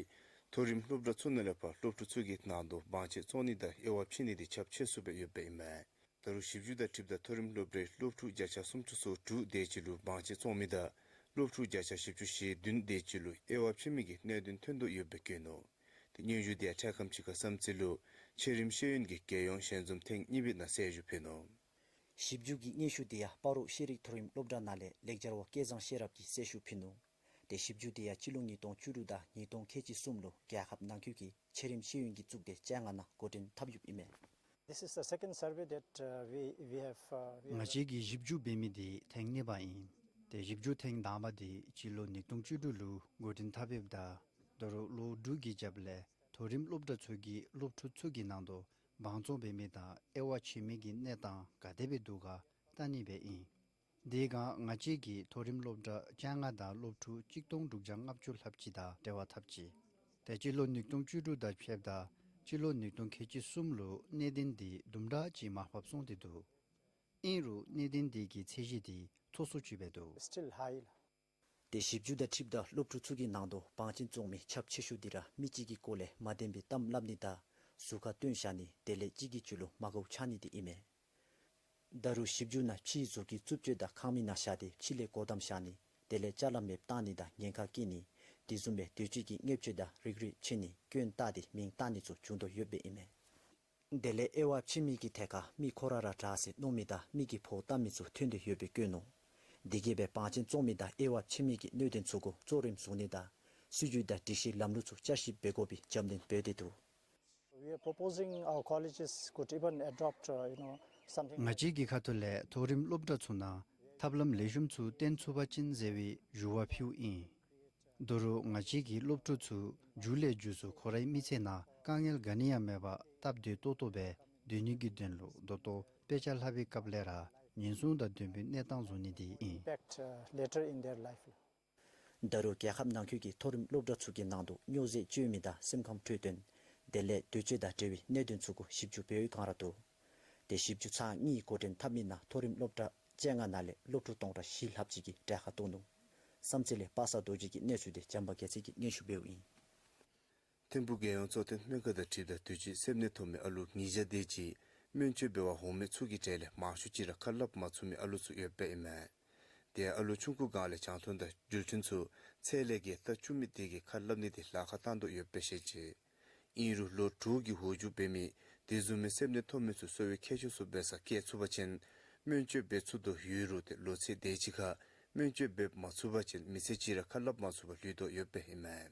མཐོ་རིམ་སློབ་གྲྭ་ཚུ་ནང་ལས་ཕར་སློབ་ཕྲུག་ཚུ་གི་ནང་དོག་བང་ཆེན་བཙོང་ནི་དང་དབྱེ་བ་ཕྱེ་ནི་དེ་ཁྱབ་ཆེ་སུ་སྦེ་ཡོདཔ་ཨིན་མས། ད་རུང་ཞིབ་འཇུག་དང་འཁྲིལཝ་ད་མཐོ་རིམ་སློབ་གྲྭའི་སློབ་ཕྲུག་བརྒྱ་ཆ་སུམ་ཅུ་སོ་དྲུག་དེ་ཅིག་ལུ་བང་ཆེན་བཙོང་མི་དང་སློབ་ཕྲུག་བརྒྱ་ཆ་བཞི་བཅུ་ཞེ་བདུན་དེ་ཅིག་ལུ་དབྱེ་བ་ཕྱེ་མི་གི་གནད་དོན་ཐོན་དོ་ཡོདཔ་སྦེ་བཀོད་ནུག། ཏེ་སྙན་ཞུ་དེ་ཡང་འཕྲལ་ཁམས་ཅིག་ཁར་བསམ་རྩེ་ལུ་ཆེ་རིམ་ཤེས་ཡོན་གྱི་རྒྱལ་ཡོངས་ཞལ་འཛོམས་ཐེངས་གཉིས་པའི་ནང་གསལ་ཞུ་ཕུལ་ནུག། ཞིབ་འཇུག་གི་སྙན་ཞུ་དེ་ཡང་སྤ་རོ་ཤེས་རིག་མཐོ་རིམ་སློབ་གྲྭ་ནང་ལས་ལེགས་སྦྱར་བ་སྐལ་བཟང་ཤེས་རབ་ཀྱིས་གསལ་ཞུ་ཕུལ་ནུག། ཏེ་ཞིབ་འཇུག་དེ་ཡང་སྤྱི་ལོ་ཉིས་སྟོང་བཅུ་དྲུག་དང་ཉིས་སྟོང་ཁལ་གཅིག་གསུམ་ལུ་རྒྱལ་ཁབ་ནང་འཁོད་ཀྱི་ཆེ་རིམ་ཤེས་ཡོན་གྱི་གཙུག་སྡེ་བཅོ་ལྔ་ནང་འགོ་འདྲེན་འཐབ་ཡོདཔ་ཨིན་མས། This is the second survey that, uh, we, we have, uh, we have ང་བཅས་ཀྱིས་ཞིབ་འཇུག་འབད་མི་དེ་ཐེངས་གཉིས་པ་ཨིན། ཏེ་ཞིབ་འཇུག་ཐེངས་དང་པ་དེ་སྤྱི་ལོ་ཉིས་སྟོང་བཅུ་དྲུག་ལུ་འགོ་འདྲེན་འཐབ་ཡོདཔ་ད་ད་རུང་ལོ་དྲུག་གི་རྒྱབ་ལས་མཐོ་རིམ་སློབ་གྲྭ་ཚུ་གིས་སློབ་ཕྲུག་ཚུ་གི་ནང་དོག་བང་བཙོང་འབད་མི་དང་དབྱེ་བ་ཕྱེ་མི་གི་གནས་སྟངས་ག་དེ་སྦེ་འདུག་ག་བལྟ་ནི་སྦེ་ཨིན། དེ་སྒང་ང་བཅས་ཀྱིས་མཐོ་རིམ་སློབ་གྲྭ་བཅོ་ལྔ་དང་སློབ་ཕྲུག་གཅིག་སྟོང་དྲུག་བརྒྱ་ལྔ་བཅུ་ལྷགཔ་ཅིག་དང་འབྲེལ་བ་འཐབ་ཅི། ཏེ་སྤྱི་ལོ་ཉིས་སྟོང་བཅུ་དྲུག་དང་ཕྱདཔ་ད་སྤྱི་ལོ་ཉིས་སྟོང་ཁལ་གཅིག་གསུམ་ལུ་གནད་དོན་འདི་དུམ་གྲ་ཅིག་མར་ཕབ་སོང་སྟེ་འདུག། ཨིན་རུང་གནད་དོན་འདི་གི་ཚད་གཞི་འདི་མཐོ་སུ་ཅིག་སྦེ་འདུག། Still high. ཏེ་ཞིབ་འཇུག་དང་འཁྲིལཝ་ད་སློབ་ཕྲུག་ཚུ་གི་ནང་དུ་བང་ཆེན་བཙོང་མི་ཁྱབ་ཆེ་ཤོས་འདི་ར་མི་གཅིག་གི་སྐོར་ལས་མ་བདེན་པའི་གཏམ་སླབ་ནི་དང་ཟུར་ཁ་སྟོན་བཞག་ནི་དེ་ལས་གཅིག་གིས་གཅིག་ལུ་མ་དགའཝ་ཆགས་ནི་འདི་ཨིན་མས། ད་རུང་ཞིབ་འཇུག་ནང་ཕྱིའི་གཟུགས་ཀྱི་རྩུབ་སྤྱོད་དང་ཁང་མིག་ནང་བཞག་སྟེ་ཕྱི་ལས་སྒོ་བསྡམས་བཞག་ནི་དེ་ལས་ཅ་ལ་མེདཔ་བཏང་ནི་དང་ཉེན་ཁ་བཀལ་ནི་དེ་བཟུམ་སྦེ་དུས་ཅི་གི་བརྙས་བཅོས་དང་རིགས་རུས་ཕྱེ་ནི་སྐྱོན་བཏགས་ཏེ་མིང་བཏགས་ནི་ཚུ་བྱུང་དོ་ཡོདཔ་ཨིན་མས། དེ་ལས་དབྱེ་བ་ཕྱེ་མི་གི་ཐད་ཁར་མི་ཁོ་ར་ར་དྲག་ཟེར་མནོ་མི་དང་མི་གིས་འབོ་བཏང་མི་ཚུ་ཐོན་དོ་ཡོདཔ་སྦེ་བཀོད་ནུག། དེ་གིས་སྦེ་བང་ཆེན་བཙོང་མི་དང་དབྱེ་བ་ཕྱེ་མི་གི་གནད་དོན་ཚུ་གུ་གཙོ་རིམ་བཟུང་ནི་དང་སྲིད་བྱུས་དང་སྒྲིག་གཞི་ལམ་ལུགས་ཚུ་བསྐྱར་ཞིབ་འབད་དགོ་པའི་རྒྱབ་སྣོན་འབད་དེ་འདུག། We are proposing our colleges could even adopt, uh, you know, something. ང་བཅས་ཀྱི་ཁ་ཐུག་ལས་མཐོ་རིམ་སློབ་གྲྭ་ཚུ་ནང་ཐབས་ལམ་ལེགས་ཤོམ་ཚུ་བཏོན་ཚུགས་པ་ཅིན་ཟེར་བའི་ཞུ་བ་ཕུལཝ་ཨིན། དོ་རུང་ང་བཅས་ཀྱི་སློབ་ཕྲུག་ཚུ་མཇུག་ལས་མཇུག་སུ་ཁོ་རའི་མི་ཚེ་ནང་དཀའ་ངལ་ག་ནི་ཡང་མེད་པར་སྟབས་བདེ་ཏོག་ཏོ་སྦེ་སྡོད་ནི་གི་དོན་ལུ་ད་ལྟོ་དཔེ་ཆ་ལྷག་པའི་སྐབས་ལས་ར་ཉེན་སྲུང་དང་ལྡན་པའི་གནས་སྟངས་བཟོ་ནི་འདི་ཨིན། Impact, uh, later in their life. ད་རུང་རྒྱལ་ཁབ་ནང་འཁོད་ཀྱི་མཐོ་རིམ་སློབ་གྲྭ་ཚུ་གི་ནང་དུ་སྨྱོ་རྫས་སྤྱོད་མི་དང་སེམས་ཁམས་འཕྲོད་བསྟེན་དེ་ལས་འདོད་སྤྱོད་དང་འབྲེལ་བའི་གནད་དོན་ཚུ་གུ་ཞིབ་འཇུག་འབད་བའི་བསྒང་ར་འདུག། ཏེ་ཞིབ་འཇུག་ཚར་གཉིས་འགོ་འདྲེན་འཐབ་མི་ནང་མཐོ་རིམ་སློབ་གྲྭ་བཅོ་ལྔ་ནང་ལས་སློབ་ཕྲུག་སྟོང་ཕྲག་བཞི་ལྷགཔ་ཅིག་གིས་གྲལ་ཁར་གཏོགས་ནུག། བསམ་རྩེ་ལས་པ་སངས་རྡོ་རྗེ་གི་གནས་ཚུལ་འདི་བྱམས་པ་རྒྱལ་མཚན་གྱིས་སྙན་ཞུ་འབདཝ་ཨིན། ཐིམ་ཕུག་རྒྱལ་ཡོངས་གཙོ་བསྟེན་སྨན་ཁང་དང་འཁྲིལཝ་ད་དུས་ཅི་སེམས་ནད་ཐོབ་མི་ཨ་ལུ་ཉིས་བརྒྱ་དེ་ཅིག་སྨན་བཅོས་འབད་བར་འོང་མི་ཚུ་གི་གྲས་ལས་མང་ཤོས་ཅིག་ར་ཁ་སླབ་མ་ཚུགས་མི་ཨ་ལུ་ཚུ་ཡོདཔ་ཨིན་མས། དེ་ཡང་ཨ་ལུ་ཆུང་ཀུ་སྒང་ལས་རྒྱང་མཐོང་དང་འགྲུལ་འཕྲིན་ཚུ་ཚད་ལས་བརྒལ་བལྟ་བཅུག་མི་དེ་གིས་ཁ་སླབ་ནི་དེ་ལཱ་ཁག་བཏང་དོ་ཡོདཔ་སྦེ་བཤད་ཅི། ཨིན་རུང་ལོ་དྲུག་གི་འོག་འཇུག་འབད་མི་དེ་བཟུམ་མའི་སེམས་ནད་ཐོབ་མི་ཚུ་གསོ་བའི་ཁྱད་ཆོས་ཚུ་འབད་སར་བསྐྱལ་ཚུགས་པ་ཅིན་སྨན་བཅོས་འབད་ཚུགས་དོ་ཡོད་རུང་ཏེ་ལོ་ཚད་དེ་ཅིག་ཁར་སྨན་བཅོས་འབད་མ་ཚུགས་པ་ཅིན་མི་ཚེ་གཅིག་ར་ཁ་སླབ་མ་ཚུགས་པར་ལུས་དོ་ཡོདཔ་ཨིན་མས།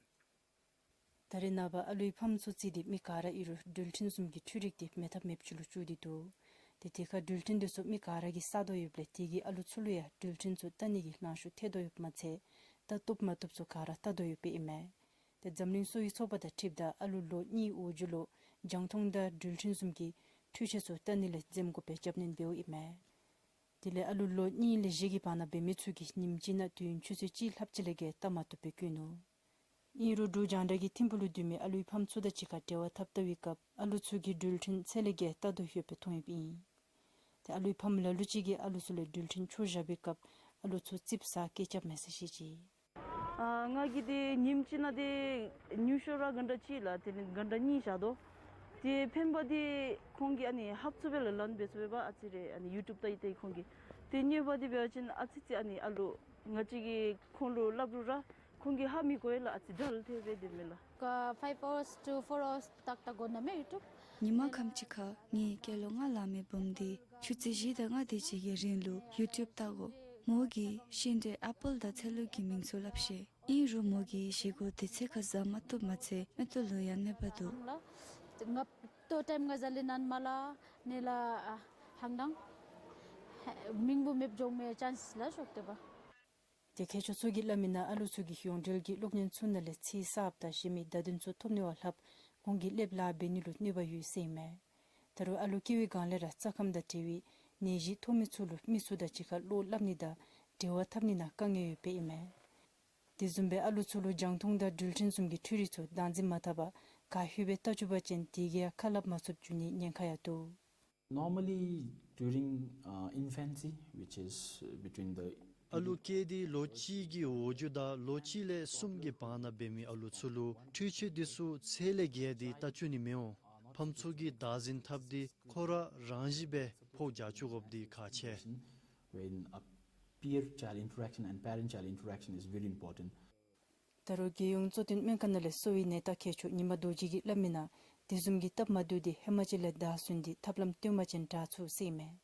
ད་རེས་ནངས་པ་ཨ་ལུའི་ཕམ་ཚུ་རྩིས་ཏེ་མི་ག་ར་ཨིན་རུང་འགྲུལ་འཕྲིན་བཟུམ་གྱི་འཕྲུལ་རིག་དེ་མེད་ཐབས་མེདཔ་ཅིག་ལུ་གྱུར་ཏེ་འདུག། ཏེ་དེ་ཁར་འགྲུལ་འཕྲིན་དེ་ཚུ་མི་ག་ར་གིས་བསག་དོ་ཡོདཔ་ལས་དེ་གིས་ཨ་ལུ་ཚུ་ལུ་ཡང་འགྲུལ་འཕྲིན་ཚུ་བལྟ་ནི་གི་ལང་ཤོར་ཐལ་དོ་ཡོདཔ་མ་ཚད་བལྟ་བཏུབ་མ་བཏུབ་ཚུ་ག་ར་བལྟ་དོ་ཡོདཔ་ཨིན་མས། ཏེ་འཛམ་གླིང་གསོ་བའི་ཚོགས་པ་དང་འཁྲིལཝ་ད་ཨ་ལུ་ལོ་གཉིས་འོག་འཇུག་ལུ་རྒྱང་མཐོང་དང་འགྲུལ་འཕྲིན་བཟུམ་གྱི་འཕྲུལ་ཆས་ཚུ་བལྟ་ནི་ལས་འཛེམ་དགོ་པའི་རྒྱབ་སྣོན་འབདཝ་ཨིན་མས། དེ་ལས་ཨ་ལུ་ལོ་གཉིས་ལས་བཞི་གི་བར་ན་འབད་མི་ཚུ་གིས་ཉིནམ་གཅིག་ནང་དུས་ཡུན་ཆུ་ཚོད་གཅིག་ལྷགཔ་ཅིག་ལས་བརྒལ་བལྟ་མ་བཏུབ་པའི་བཀོད་ནུག། ཨིན་རུང་འབྲུག་རྒྱང་བསྒྲགས་ཀྱིས་ཐིམ་ཕུག་ལུ་སྡོད་མི་ཨ་ལུའི་ཕམ་ཚུ་དང་གཅིག་ཁར་འབྲེལ་བ་འཐབ་བལྟ་བའི་སྐབས་ཨ་ལུ་ཚུ་གིས་འགྲུལ་འཕྲིན་ཚད་ལས་བརྒལ་བལྟ་དོ་ཡོདཔ་སྦེ་མཐོང་ཡོདཔ་ཨིན། ཏེ་ཨ་ལུའི་ཕམ་ལ་ལུ་ཅིག་གིས་ཨ་ལུ་ཚུ་ལུ་འགྲུལ་འཕྲིན་འཕྲོག་བཞག་པའི་སྐབས་ཨ་ལུ་ཚུ་ཙིགཔ་ཟ་སྐད་རྐྱབ་མས་ཟེར་བཤད་ཅི། ཨ་ང་གིས་ཏེ་ཉིནམ་གཅིག་ནང་ཏེ་ཉུང་ཤོས་ར་གྷན་ཊ་གཅིག་ལགས་དེ་ལས་གྷན་ཊ་གཉིས་བཞག་དོ། ཏེ་ཕན་པ་འདི་ཁོང་གིས་ཨ་ནི་ཧབ་ཚུགསཔ་སྦེ་ལགས་ལཱན་འབད་ཚུགསཔ་སྦེ་ཨ་ཙི་རེ་ཨ་ནི་ཡུ་ཊུབ་བལྟ་ཡི་ཏེ་ཁོང་གིས། ཏེ་གཉིས་པ་འདི་འབད་བ་ཅིན་ཨ་ཙི་ཙི་ཨ་ནི་ཨ་ལུ་ང་བཅས་ཀྱིས་ཁོང་ལུ་སླབ་རུང་ར་ཁོང་གིས་ཧ་མི་གོ་ཡི་ལགས། ཨ་ཙི་ཌལ་ཐལ་སྦེ་སྡོད་མས་ལགས། ཀ་five hours to four hours ཏག་ཏག་གོ་ན་མས་ཡུ་ཊུབ། ཉིན་མ་ཁམས་ཅིག་ཁར་ངེའི་སྐྱེས་ལོ་ལྔ་ལང་མི་བུམོ་འདི་ཆུ་ཚོད་བཞི་དང་ལྔ་དེ་ཅིག་གི་རིང་ལུ་ཡུ་ཊུབ་བལྟ་དགོ། མོ་གིས་ཤིང་འབྲས་ཨེ་པཱལ་དང་ཚལ་ལུ་གི་མིང་ཚུ་སླབ་ཤེས། ཨིན་རུང་མོ་གིས་བཞེས་སྒོ་དུས་ཚོད་ཁར་བཟའ་མ་བཏུབ་མ་ཚད་མིག་ཏོ་ལུ་ཡང་གནོད་པ་འདུག། ལགས། ཏེ་ང་ཏོ་ཊའིམ་ང་བཟའ་ལས་ནཱ་མར་ལས་ནཱ་ལས་ཨ་ཧང་དང་མིང་བུ་མེདཔ་འགྱོ་མི་ཅཱནསི་ལགས་ཤོར་ཏེ་འབད། ཏེ་མཁས་མཆོག་ཚུ་གིས་སླབ་མིའི་ནང་ཨ་ལུ་ཚུ་གིས་ཡོངས་འབྲེལ་གྱི་གློག་བརྙན་ཚུ་ནང་ལས་ཚིག་གསརཔ་དང་གཞན་མི་བརྡ་དོན་ཚུ་ཐོབ་ནི་བ་ལྷགཔ་ཁོང་གི་སློབ་ལཱ་འབད་ནི་ལུ་གནོད་པ་ཡོད་ཟེར་ཨིན་མས། ད་རུང་ཨ་ལུ་སྐྱེ་བའི་སྒང་ལས་ར་རྩ་ཁམས་དང་འབྲེལ་བའི་ནད་གཞི་ཐོབ་མི་ཚུ་ལུ་མི་ཚུ་དང་གཅིག་ཁར་བློ་སླབ་ནི་དང་འབྲེལ་བ་འཐབ་ནི་ནང་དཀའ་ངལ་ཡོདཔ་ཨིན་མས། དེ་བཟུམ་སྦེ་ཨ་ལུ་ཚུ་ལུ་རྒྱང་མཐོང་དང་འགྲུལ་འཕྲིན་བཟུམ་གྱི་འཕྲུལ་རིག་ཚུ་བདག་འཛིན་མ་འཐབ་པར་ག་ཧུས་སྦེ་བལྟ་བཅུག་པ་ཅིན་དེ་གིས་ཡང་ཁ་སླབ་མ་ཚུགསཔ་འགྱོ་ནིའི་ཉེན་ཁ་ཡང་འདུག། Normally, during, uh, infancy, which is between the ཨ་ལུ་སྐྱེས་ཏེ་ལོ་གཅིག་གི་འོག་འཇུག་དང་ལོ་གཅིག་ལས་གསུམ་གྱི་བར་ན་འབད་མི་ཨ་ལུ་ཚུ་ལུ་འཕྲུལ་ཆས་འདི་ཚུ་ཚད་ལས་བརྒལ་ཏེ་བལྟ་བཅུག་ནི་མི་འོང་། ཕམ་ཚུ་གིས་བདག་འཛིན་འཐབ་སྟེ་ཁོ་ར་རང་བཞིན་སྦེ་ཕོག་བཞག་བཅུག་དགོཔ་འདི་ཁག་ཆེ། When a peer child interaction and parent child interaction is very important. ད་རུང་རྒྱལ་ཡོངས་གཙོ་བསྟེན་སྨན་ཁང་ནང་ལས་གསོ་བའི་ནད་བརྟག་མཁས་མཆོག་ཉི་མ་རྡོ་རྗེ་གིས་སླབ་མིའི་ནང་དེ་བཟུམ་གྱི་སྟབས་མ་བདེཝ་འདི་ཧེ་མ་ཅིག་ལས་བདའ་ཟུན་ཏེ་ཐབས་ལམ་བཏོན་པ་ཅིན་དྲག་ཚུགས་ཟེར་ཨིན་མས།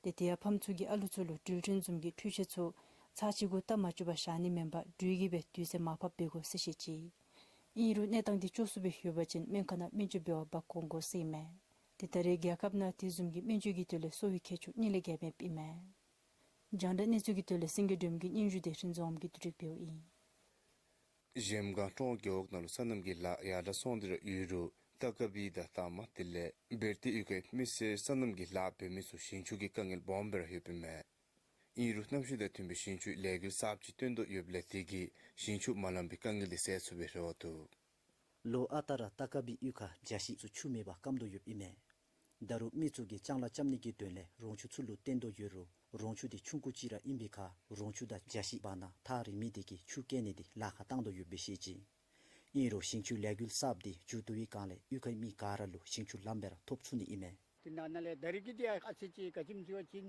ཏེ་དེ་ཡང་ཕམ་ཚུ་གིས་ཨ་ལུ་ཚུ་ལུ་འགྲུལ་འཕྲིན་བཟུམ་གྱི་འཕྲུལ་ཆས་ཚུ་ཚར་གཅིག་གུ་བལྟ་མ་བཅུག་པར་བཞག་ནི་མེན་པར་འགྲུལ་གྱིས་སྦེ་དུས་ཚོད་མར་ཕབ་འབད་དགོ་ཟེར་བཤད་ཅི། ཨིན་རུང་གནས་སྟངས་འདི་སྐྱོ་སུ་སྦེ་ཡོད་པ་ཅིན་སྨན་ཁང་ནང་སྨན་བཅོས་འབད་བར་འབག་འོང་དགོ་ཟེར་ཨིན་མས། ཏེ་ད་རེས་རྒྱལ་ཁབ་ནང་དེ་བཟུམ་གྱི་སྨན་བཅོས་ཀྱི་དོན་ལས་གསོ་བའི་མཁས་མཆོག་གཉིས་ལས་བརྒལ་མེདཔ་ཨིན་མས། རྒྱང་བསྒྲགས་གནས་ཚུལ་གྱི་དོན་ལས་སེང་གེ་སྒྲོལ་མ་གི་སྙན་ཞུ་དེ་རིན་འཛོམས་དབང་གིས་བསྡུ་སྒྲིག་འབདཝ་ཨིན། གཞལམ་སྒང་ཀྲོང་རྒེད་འོག་ནང་ལུ་སོ་ནམ་གྱི་ལཱ་ཡར་དྲག་སོང་སྟེ་ར་ཡོད་རུང་ཏ་ཀ་བི་དང་ཏ་མ་དེ་ལས་བེར་ཏི་གཡུས་ཁའི་མི་སེར་སོ་ནམ་གྱི་ལཱ་འབད་མི་ཚུ་ཞིང་ཆུ་གི་དཀའ་ངལ་སྦོམ་སྦེ་ར་ཡོདཔ་ཨིན་མས། ཨིན་རུང་གནམ་གཤིས་དང་མཐུན་པའི་ཞིང་ཆུའི་ལས་འགུལ་གསརཔ་ཅིག་བཏོན་དོ་ཡོདཔ་ལས་དེ་གིས་ཞིང་ཆུ་མ་ལང་པའི་དཀའ་ངལ་དེ་སེལ་ཚུགས་པའི་རེ་བ་འདུག། ལོ་ཨ་རྟག་ར་ཏ་ཀ་བི་གཡུས་ཁར་བྱ་ཤིང་ཚུ་ཆུ་མེད་པར་སྐམ་དོ་ཡོདཔ་ཨིན་མས། ད་རུང་མི་ཚུ་གིས་ལྕང་ལཱ་རྐྱབ་ནི་གི་དོན་ལས་རོང་ཆུ་ཚུ་ལུ་བརྟེན་དོ་ཡོད་རུང་རོང་ཆུ་དེ་ཆུང་ཀུ་ཅིག་ར་ཨིན་པའི་ཁར་རོང་ཆུ་དང་བྱ་ཤིང་བར་ན་ཐག་རིང་མི་དེ་གིས་ཆུ་བསྐྱལ་ནི་དེ་ལཱ་ཁག་བཏང་དོ་ཡོདཔ་སྦེ་བཤད་ཅི། ཨིན་རུང་ཞིང་ཆུ་ལས་འགུལ་གསརཔ་དེ་མཇུག་བསྡུ་བའི་སྒང་ལས་གཡུས་ཁའི་མི་ག་ར་ལུ་ཞིང་ཆུ་ལམ་སྦེ་ར་ཐོབ་ཚུགས་ནི་ཨིན་མས། དེ་ནང་ན་ལས་ད་རིས་ཀྱི་དེ་ཨ་ཙི་ཅིག་ག་ཅི་སྨོ་ཟེར་བ་ཅིན་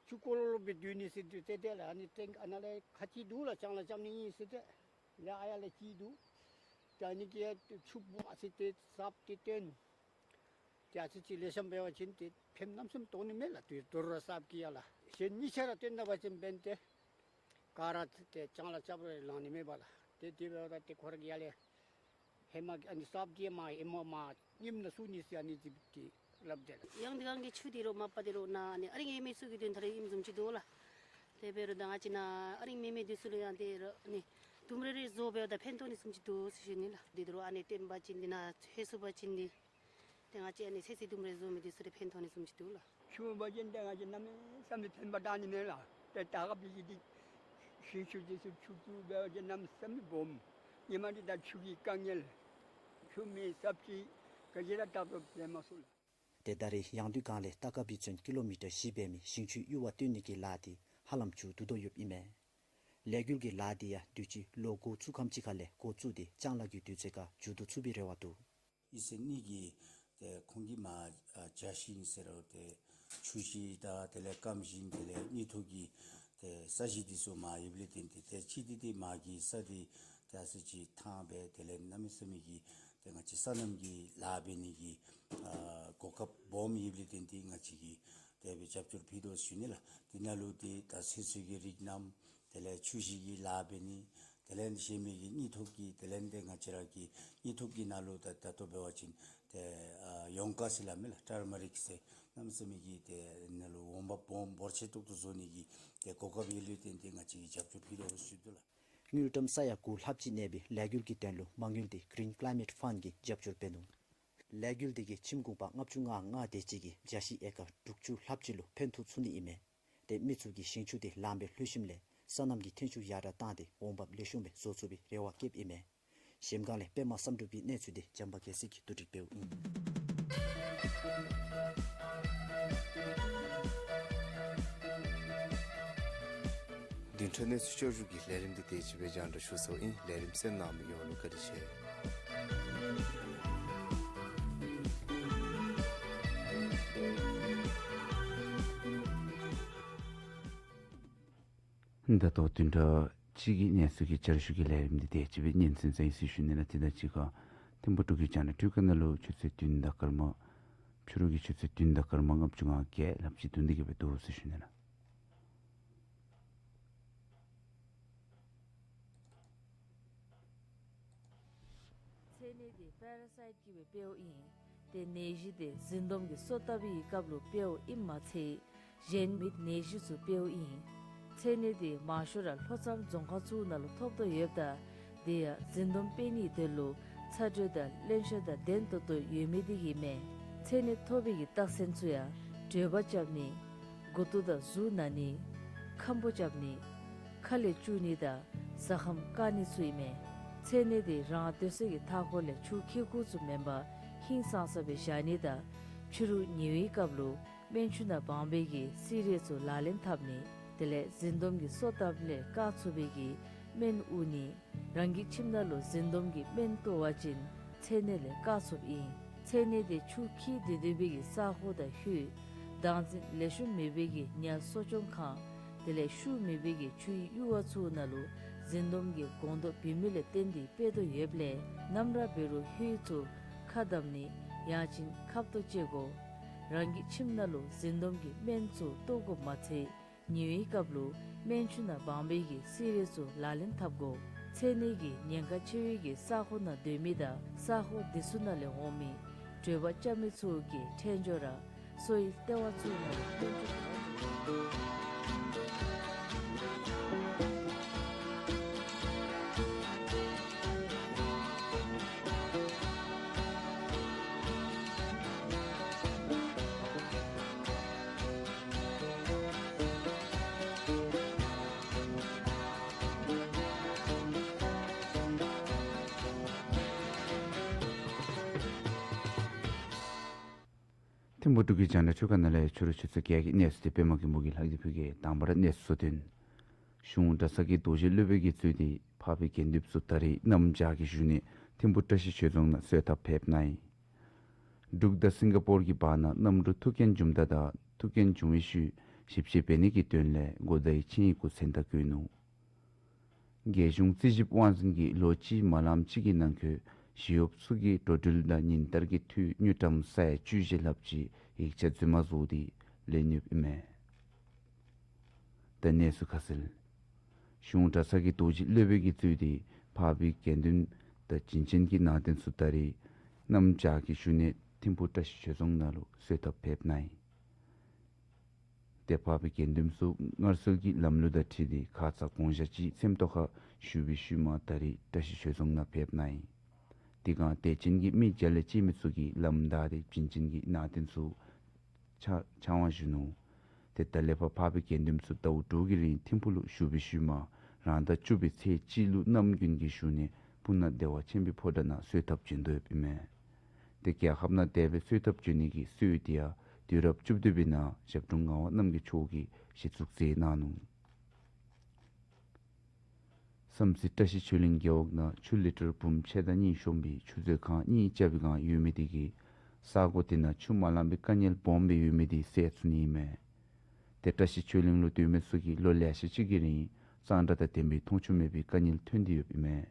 ཆུ་ཀོ་ལོ་ལོ་སྦེ་སྡོད་ནི་ཟེར་དུས་ཏེ་དེ་ལས་ཨ་ནི་ཏེ་ཨ་ནཱ་ལས་ཁ་ཅིག་འདུག་ལགས། ལྕང་ལཱ་རྐྱབ་ནི་ཨིན་ཟེར་ཏེ་ལས་ཨ་ཡར་ལས་ཅིག་འདུག། ཏེ་ཨ་ནི་གི་ཆུ་བུ་ཨ་ཙི་ཏེ་གསརཔ་དེ་བཏོན། ཏེ་ཨ་ཙི་ཅིག་ལེགས་ཤོམ་འབད་བ་ཅིན་ཏེ་ཕནམ་གནམ་མེད་ས་མེད་ཐོན་ནི་མས་ལགས། དུས་དོ་རུང་ར་གསརཔ་གི་ཡ་ལགས། གཞན་གཉིས་ཆ་ར་བཏོན་ད་པ་ཅིན་འབདན་ཏེ་ག་ར་ཏེ་ལྕང་ལཱ་རྐྱབ་རུང་ལང་ནི་མས་པ་ལགས། ཏེ་དེ་འབདཝ་ད་ཏེ་ཁོ་ར་གི་ཡ་ལས་ཧེ་མ་གི་ཨ་ནི་གསརཔ་གི་མ་ཧེ་མ་མ་རྙིངམ་ནང་བཙུགས་ནི་ཟེར་ཨ་ནི་ཅིག་ཏེ་སླབ་དེས་ལགས། ཡང་དེ་སྒང་གི་ཆུ་དེ་རོགས་མ་པ་དེ་རོགས་ནཱ་ཨ་ནི་ཨ་རིང་ཡོད་མི་ཚུ་གི་དོན་དག་ར་ཨིནམ་བཟུམ་ཅིག་འདུག་ལགས། དེ་འབད་རུང་ད་ང་བཅས་ནཱ་ཨ་རིང་མེད་མི་འདི་ཚུ་ལུ་ཡང་དེ་ར་ཨ་ནི་དུམ་རེ་རེ་བཟོ་འབདཝ་ད་ཕན་ཐོགས་ནི་བཟུམ་ཅིག་འདུག་ཟེར་ཞུ་ནི་ལགས། དེ་དོ་རུང་ཨ་ནི་བཏོན་པ་ཅིན་འདི་ནཱ་ཧེ་སུ་པ་ཅིན་འདི་ཏེ་ང་བཅས་ཨ་ནི་ཚོད་བསྲེ་དུམ་རེ་བཟོ་མི་འདི་ཚུ་ལུ་ཕན་ཐོགས་ནི་བཟུམ་ཅིག་འདུག་ལགས། ཆུ་འབད་བ་ཅིན་ཏེ་ང་བཅས་གནམ་མེད་ས་མེད་ཕན་པ་དྲག་ནི་མས་ལགས། ཏེ་ད་ག་འབད་ཅི་འདི་ཞིང་ཆུ་འདི་ཚུ་ཆུ་བཙུགས་འབད་བ་ཅིན་གནམ་མེད་ས་མེད་སྦོམ། ཧེ་མ་འདི་ད་ཆུ་གི་དཀའ་ངལ་ཆུ་མེད་གསརཔ་ཅིག་ག་ཅི་ར་བཏབ་རུང་ཕན་མ་ཚུགས་ལགས། ཏེ་ད་རེས་ཡང་དུས་སྒང་ལས་ཏ་ཀ་བི་ཚུན་ཀི་ལོ་མི་ཊར་བཞི་འབད་མི་ཞིང་ཆུའི་གཡུར་བ་བཏོན་ནི་གི་ལཱ་དེ་ཧ་ལམ་མཇུག་བསྡུ་དོ་ཡོདཔ་ཨིན་མས། ལས་འགུལ་གྱི་ལཱ་དེ་ཡང་དུས་ཅི་ལོ་འགོ་བཙུགས་ཁམས་ཅིག་ཁ་ལས་འགོ་བཙུགས་ཏེ་ལྕང་ལཱ་གི་དུས་ཚོད་ཁར་མཇུག་བསྡུ་ཚུགས་པའི་རེ་བ་འདུག། ཨིན་ཟེར་ནི་གི་ཏེ་ཁོང་གིས་མར་ཨ་བྱ་ཤིང་ཟེར་རུང་ཏེ་ཆུ་ཞིང་དང་དེ་ལས་སྐམ་ཞིང་དེ་ལས་གནས་ཐོག་གི་ཏེ་ས་གཞི་འདི་ཚུ་མར་ཡོདཔ་ལས་བརྟེན་ཏེ་ཏེ་ཅི་སྟེ་ཏེ་མར་གྱི་ས་འདི་ཏེ་ཨ་ཙི་ཅིག་ཐང་སྦེ་དེ་ལས་གནམ་མེད་ས་མེད་ཀྱི་ཏེ་ང་བཅས་སོ་ནམ་གྱི་ལཱ་འབད་ནི་གི་ཨ་གོ་སྐབས་སྦོམ་ཡོདཔ་ལས་བརྟེན་ཏེ་ང་བཅས་ཀྱིས་དེ་སྦེ་རྒྱབ་སྐྱོར་ཕུལ་དོ་ཟེར་ཞུ་ནི་ལགས། དེ་ནང་ལུ་ཏེ་ད་ཚོད་བསྲེ་གི་རིགས་རྣམས་དེ་ལས་ཆུ་ཞིང་གི་ལཱ་འབད་ནི་དེ་ལས་གཞན་མི་གི་གནས་ཐོག་གི་དེ་ལས་ཏེ་ང་བཅས་ར་གི་གནས་ཐོག་གི་ནང་ལུ་ད་ད་ལྟོ་འབད་བ་ཅིན་ཏེ་ཨ་ཡོངས་ཁ་ཟེར་སླབ་མས་ལགས། ཊར་མ་རིཀ་ཟེར་གནམ་མེད་ས་མེད་ཀྱི་ཏེ་ནང་ལུ་འོང་འབབ་སྦོམ་འབོར་ཆེ་ཏོག་ཏོ་བཟོ་ནི་གི་ཏེ་གོ་སྐབས་ཡོདཔ་ལས་བརྟེན་ཏེ་ང་བཅས་ཀྱིས་རྒྱབ་སྐྱོར་ཕུལ་དོ་ཟེར་ཞུ་དོ་ལགས། དངུལ་ཀྲམ་ས་ཡ་དགུ་ལྷགཔ་ཅིག་གནས་པའི་ལས་འགུལ་གྱི་དོན་ལུ་མ་དངུལ་དེ་གི་རིན་ཀི་ལའི་མེཊ་ཕཱནཌ་གིས་རྒྱབ་སྐྱོར་འབད་ནུག། ལས་འགུལ་དེ་གིས་ཁྱིམ་གུང་པ་ལྔ་བཅུ་ང་ལྔ་དེ་ཅིག་གི་བྱ་ཤིང་ཨེ་ཀར་དྲུག་ཅུ་ལྷགཔ་ཅིག་ལུ་ཕན་ཐོགས་ཚུགས་ནི་ཨིན་མས། ཏེ་མི་ཚུ་གིས་ཞིང་ཆུ་དེ་ལངམ་སྦེ་ལྷོད་ཞིནམ་ལས་སོ་ནམ་གྱི་ཐོན་ཤུགས་ཡར་དྲག་བཏང་སྟེ་འོང་འབབ་ལེགས་ཤོམ་སྦེ་བཟོ་ཚུགས་པའི་རེ་བ་བསྐྱེདཔ་ཨིན་མས། གཞལམ་སྒང་ལས་པདྨ་བསམ་གྲུབ་ཀྱི་གནས་ཚུལ་དེ་བྱམས་པ་རྒྱལ་མཚན་གྱིས་བསྡུ་སྒྲིག་འབདཝ་ཨིན། བདུན་ཕྲག་གནས་ཚུལ་བསྐྱར་ཞུ་གི་ལས་རིམ་དེ་དེ་ཅིག་སྦེ་རྒྱང་བསྒྲགས་ཞུ་ཚརཝ་ཨིན། ལས་རིམ་གསན་གནང་མི་ཡོངས་ལུ་བཀའ་དྲིན་ཆེ། ད་ལྟོ་བདུན་ཕྲག་གཅིག་གི་གནས་ཚུལ་གྱི་བསྐྱར་ཞུ་གི་ལས་རིམ་འདི་དེ་ཅིག་སྦེ་སྙན་གསན་ཚར་ཡི་ཟེར་ཞུ་ནི་ལགས། དེ་དང་གཅིག་ཁར་ཐིམ་ཕུག་འབྲུག་གི་ཅེ་ནལ་ཊུ་ཁ་ནང་ལུ་ཆུ་ཚོད་བདུན་དང་སྐར་མ་ཕྱི་རུ་གི་ཆུ་ཚོད་བདུན་དང་སྐར་མ་ལྔ་བཅུ་ང་བརྒྱད་ལྷགཔ་ཅིག་བདུན་དེ་གི་སྦེ་འདུག་ཟེར་ཞུ་ནི་ལགས། ཚད་ནད་དེ་པེ་ར་སའིཊ་ཀྱིས་སྦེ་འཕེལཝ་ཨིན། ཏེ་ནད་གཞི་དེ་འཛིན་སྡོམ་གྱི་སོ་བཏབ་པའི་སྐབས་ལུ་འཕེལཝ་ཨིནམ་མ་ཚད་གཞན་མི་ནད་གཞི་ཚུ་འཕེལཝ་ཨིན། ཚད་ནད་དེ་མང་ཤོས་ར་ལྷོ་མཚམས་རྫོང་ཁག་ཚུ་ནང་ལུ་ཐོབ་དོ་ཡོདཔ་ད་དེ་ཡང་འཛིན་སྡོམ་འབད་ནིའི་དོན་ལུ་ཚ་དྲོད་དང་རློན་གཤེར་དང་ལྡན་ཏོག་ཏོ་ཡོད་མི་དེ་གིས་མས། ཚད་ནད་ཐོབ་པའི་གི་རྟགས་མཚན་ཚུ་ཡང་དྲོད་འབར་རྐྱབ་ནི། མགུ་ཏོ་དང་གཟུགས་ན་ནི། ཁམ་པོ་རྐྱབ་ནི། ཁ་ལས་སྐྱུག་ནི་དང་གཟའ་ཁམས་སྐམ་ནི་ཚུ་ཨིན་མས། ཚད་ནད་དེ་རང་སྡོད་སའི་གི་མཐའ་འཁོར་ལས་ཆུ་ཁྱེགས་ཁུང་ཚུ་མེན་པར་ཧིང་སངས་ས་སྦེ་བཞག་ནི་དང་ཕྱི་རུ་ཉལ་བའི་སྐབས་ལུ་སྨན་ཆུ་ནང་སྦང་བའི་གི་སིལ་རས་ཚུ་ལག་ལེན་འཐབ་ནི། དེ་ལས་འཛིན་སྡོམ་གྱི་སོ་བཏབ་ལས་བཀག་ཚུགས་པའི་གི་སྨན་དབུར་ནི། རང་གི་ཁྱིམ་ནང་ལུ་འཛིན་སྡོམ་གྱི་སྨན་བཏོག་པ་ཅིན་ཚད་ནད་ལས་བཀག་ཚུགསཔ་ཨིན། ཚད་ནད་དེ་ཆུ་འཁྱིལ་སྡོད་སྡོད་པའི་གི་ས་གོ་དང་ལྷོད་བདག་འཛིན་ལེགས་ཤོམ་མེད་པའི་གི་ཉ་གསོ་སྐྱོང་ཁང་དེ་ལས་ཤུགས་མེད་པའི་གི་ཆུ་ཡི་གཡུར་བ་ཚུ་ནང་ལུ་འཛིན་སྡོམ་གྱི་སྒོང་རྡོག་བུད་མེད་ལས་བརྟེན་ཏེ་སྤེལ་དོ་ཡོདཔ་ལས་ནམ་ར་འབད་རུང་ལྷོད་ཚུགས་ཁ་བསྡམ་ནི་ཡང་ཅིན་ཁབ་ཏོ་བཅད་དགོ། རང་གི་ཁྱིམ་ནང་ལུ་འཛིན་སྡོམ་གྱི་སྨན་ཚུ་བཏོག་དགོཔ་མ་ཚད་ཉལ་བའི་སྐབས་ལུ་སྨན་ཆུ་ནང་སྦང་བའི་གི་སིལ་རས་ཚུ་ལག་ལེན་འཐབ་དགོ། ཚད་ནད་ཀྱིས་ཉེན་ཁ་ཆེ་བའི་གི་ས་གོ་ནང་སྡོད་མི་དང་ས་གོ་དེ་ཚུ་ནང་ལས་འོང་མི་དྲོད་འབར་རྐྱབ་མི་ཚུ་གིས་ཕྲད་སྦྱོར་ར་གསོ་བའི་ལྟེ་བ་ཚུ་ནང་ལུ་སྨན་ཆུ་ ཐིམ་ཕུ་འབྲུག་གི་རྒྱང་བསྒྲགས་ཁྲོད་ཁ་ནང་ལས་ཕྱི་རུ་ཆུ་ཚོད་བརྒྱད་ཀྱི་གནས་ཚུལ་དེ་པདྨ་མགོན་པོ་གིས་ལྷག་སྟེ་ཕུལ་གེ། དང་པ་ར་གནས་ཚུལ་གཙོ་དོན། གཞུང་གྲྭ་ཚང་གི་རྡོ་རྗེ་སློབ་དཔོན་གྱིས་གཙོས་ཏེ་འཕགས་པའི་དགེ་འདུན་ཚུ་ད་རེས་གནམ་བྱཱར་གྱི་ཤུལ་ནས་ཐིམ་ཕུ་བཀྲ་ཤིས་ཆོས་རྫོང་ནང་གསོལ་ཐབ་ཕེབས་གནང་ཡི། འབྲུག་དང་སིང་ག་པོར་གྱི་བར་ན་གནམ་གྲུ་ཐུག་རྐྱེན་བྱུངམ་ད་དང་ཐུག་རྐྱེན་བྱུང་བའི་ཤུལ་ཞིབ་དཔྱད་འབད་ནི་གི་དོན་ལས་གོ་བརྡའི་ཆིངས་ཡིག་གུ་མཚན་རྟགས་བཀོད་ནུག། རྒྱལ་གཞུང་རྩིས་ཞིབ་དབང་འཛིན་གྱིས་ལོ་གཅིག་མ་ལངམ་ཅིག་གི་ནང་འཁོད་ཞི་གཡོགཔ་ཚུ་གི་འགྲོ་འགྲུལ་དང་ཉིན་ལྟར་གྱི་འཐུས་དངུལ་ཀྲམ་ས་ཡ་བཅུ་བཞི་ལྷགཔ་ཅིག་ཡིག་ཆ་རྫུན་མ་བཟོ་སྟེ་ལེན་ཡོདཔ་ཨིན་མས། ད་གནས་ཚུལ་ཁ་གསལ། གཞུང་གྲྭ་ཚང་གི་རྡོ་རྗེ་སློབ་དཔོན་གྱིས་གཙོས་ཏེ་འཕགས་པའི་དགེ་འདུན་དང་བྱིན་ཅན་གྱི་ནང་རྟེན་ཚུ་ད་རེས་གནམ་བྱཱར་གྱི་ཤུལ་ནས་ཐིམ་ཕུ་བཀྲ་ཤིས་ཆོས་རྫོང་ནང་ལུ་གསོལ་ཐབ་ཕེབས་གནང་ཡི། ཏེ་འཕགས་པའི་དགེ་འདུན་ཚུ་སྔར་སྲོལ་གྱི་ལམ་ལུགས་དང་འཁྲིལ་ཏེ་ཁ་ཙ་དགོང་ཞག་གཅིག་མཚམས་ཐོག་ཁར་བཞུགས་པའི་ཤུལ་མ་ད་རེས་བཀྲ་ཤིས་ཆོས་རྫོང་ནང་ཕེབས་གནང་ཡི། དེ་སྒང་དད་ཅན་གྱི་མི་བརྒྱ་ལས་བཅད་མི་ཚུ་གིས་ལམ་བདའ་སྟེ་བྱིན་ཅན་གྱི་ནང་རྟེན་ཚུ་ཕྱག་ཕྱག་དབང་ཞུ་ནུག། ཏེ་ད་ལས་ཕར་འཕགས་པའི་དགེ་འདུན་ཚུ་ཟླཝ་དྲུག་གི་རིང་ཐིམ་ཕུ་ལུ་བཞུགས་པའི་ཤུལ་མ་རང་ཟླ་བཅུ་པའི་ཚེས་གཅིག་ལུ་གནམ་དགུན་གྱི་ཤུལ་ནས་སྤུ་ན་བདེ་བ་ཆེན་པོའི་ཕོ་བྲང་ནང་གསོལ་ཐབ་བྱོན་དོ་ཡོདཔ་ཨིན་མས། ཏེ་རྒྱལ་ཁབ་ནང་དེ་སྦེ་གསོལ་ཐབ་བྱོན་ནི་གི་སྲོལ་དེ་ཡང་དུས་རབས་བཅུ་བདུན་པའི་ནང་ཞབས་དྲུང་ངག་དབང་རྣམ་རྒྱལ་མཆོག་གིས་གཞི་བཙུགས་མཛད་གནང་ནུག། བསམ་རྩེ་བཀྲ་ཤིས་ཆོས་གླིང་རྒེད་འོག་ནང་ཆུ་ལི་ཊར་འབུམ་ཕྱེད་དང་གཉིས་ཤོང་པའི་ཆུ་མཛོད་ཁང་གཉིས་རྐྱབ་པའི་སྒང་ཡོད་མི་དེ་གིས་ས་གོ་དེ་ནང་ཆུ་མ་ལང་པའི་དཀའ་ངལ་སྦོམ་སྦེ་ཡོད་མི་དེ་སེལ་ཚུགས་ནི་ཨིན་མས། ཏེ་བཀྲ་ཤིས་ཆོས་གླིང་ལུ་སྡོད་མི་ཚུ་གིས་ལོ་ལེ་ཤ་ཅིག་གི་རིང་གཙང་སྦྲ་དང་ལྡན་པའི་འཐུང་ཆུ་མེད་པའི་དཀའ་ངལ་ཐོན་ཏེ་ཡོདཔ་ཨིན་མས།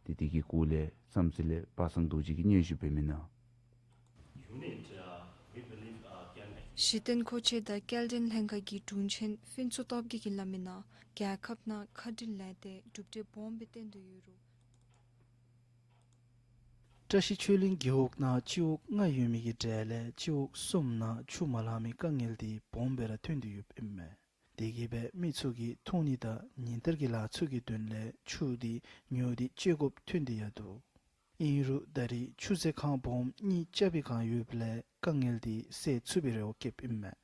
ཏེ་དེ་གི་སྐོར་ལས་བསམ་རྩེ་ལས་པ་སངས་རྡོ་རྗེ་གིས་སྙན་ཞུ་འབད་མི་ནང་། གཞི་རྟེན་མཁོ་ཆས་དང་སྐྱེལ་འདྲེན་ལྷན་ཁག་གི་དྲུང་ཆེན་ཕུན་ཚོགས་སྟོབས་རྒྱས་ཀྱིས་སླབ་མི་ནང་རྒྱལ་ཁབ་ནང་མཁའ་དྲིན་ལས་ཏེ་གྲུབ་འབྲས་སྦོམ་སྦེ་བཏོན་དོ་ཡོད་རུང་། བཀྲ་ཤིས་ཆོས་གླིང་རྒེད་འོག་ནང་སྤྱི་འོག་ལྔ་ཡོད་མི་གི་གྲས་ལས་སྤྱི་འོག་གསུམ་ནང་ཆུ་མ་ལང་མི་དཀའ་ངལ་དེ་སྦོམ་སྦེ་ར་ཐོན་ཏེ་ཡོདཔ་ཨིན་མས། དེ་གིས་སྦེ་མི་ཚུ་གིས་འཐུང་ནི་དང་ཉིན་ལྟར་གྱི་ལཱ་ཚུ་གི་དོན་ལས་ཆུ་དེ་ཉོ་སྟེ་སྤྱོད་དགོཔ་ཐོན་ཏེ་ཡོད་དོ། ཨིན་རུང་ད་རེས་ཆུ་མཛོད་ཁང་སྦོམ་གཉིས་རྐྱབ་པའི་སྒང་ཡོདཔ་ལས་དཀའ་ངལ་དེ་སེལ་ཚུགས་པའི་རེ་བ་བསྐྱེདཔ་ཨིན་མས།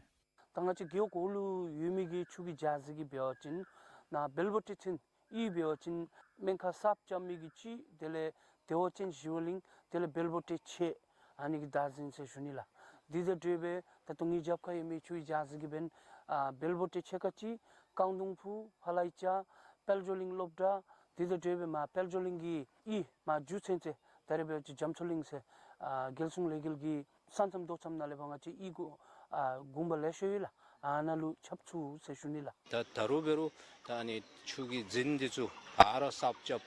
ད་ང་བཅས་རྒེད་འོག་གུ་ལུ་ཡོད་མི་གི་ཆུ་གི་རྒྱ་ཟིལ་གྱི་འབད་བ་ཅིན་ནཱ་བལ་པོ་ཊི་ཆེན་ཨིན་པའི་འབད་བ་ཅིན་སྨན་ཁང་གསརཔ་རྐྱབ་མི་གི་གཅིག་དེ་ལས་བདེ་བ་ཅན་ཞི་བ་གླིང་དེ་ལས་བལ་པོ་ཊི་ཆེ་ཨ་ནི་གི་བདག་འཛིན་ཟེར་ཞུ་ནི་ལགས། དེ་དང་འདྲ་བའི་ད་ལྟོ་ངེའི་རྒྱབ་ཁར་ཡོད་མི་ཆུ་གི་རྒྱ་ཟིལ་གྱི་འབདན་ཨ་བལ་པོ་ཊི་ཆེ་ཁག་ཅིག་རྐང་དུང་ཕུ་ཕ་ལའི་ཅ་དཔལ་འབྱོར་གླིང་སློབ་གྲྭ་དེ་དང་འདྲ་བའི་མར་དཔལ་འབྱོར་གླིང་གི་ཨི་མར་རྒྱུ་ཚན་ཚེ་ད་རེས་འབད་བ་ཅིན་རྒྱ་མཚོ་གླིང་ཟེར་ཨ་རྒྱལ་སྲུང་ལས་འགུལ་གྱི་ས་མཚམས་རྡོ་མཚམས་ནང་ལས་ཕར་ང་བཅས་ཨི་གུ་ཨ་དགོན་པ་ལེ་ཤ་ཡོད་ལགས། ཨ་ནཱ་ལུ་ཁྱབ་ཚུགས་ཟེར་ཞུ་ནི་ལགས། ད་ད་རུང་འབད་རུང་ད་ཨ་ནི་ཆུ་གི་རྫིང་འདི་ཚུ་ག་ར་གསརཔ་རྐྱབ།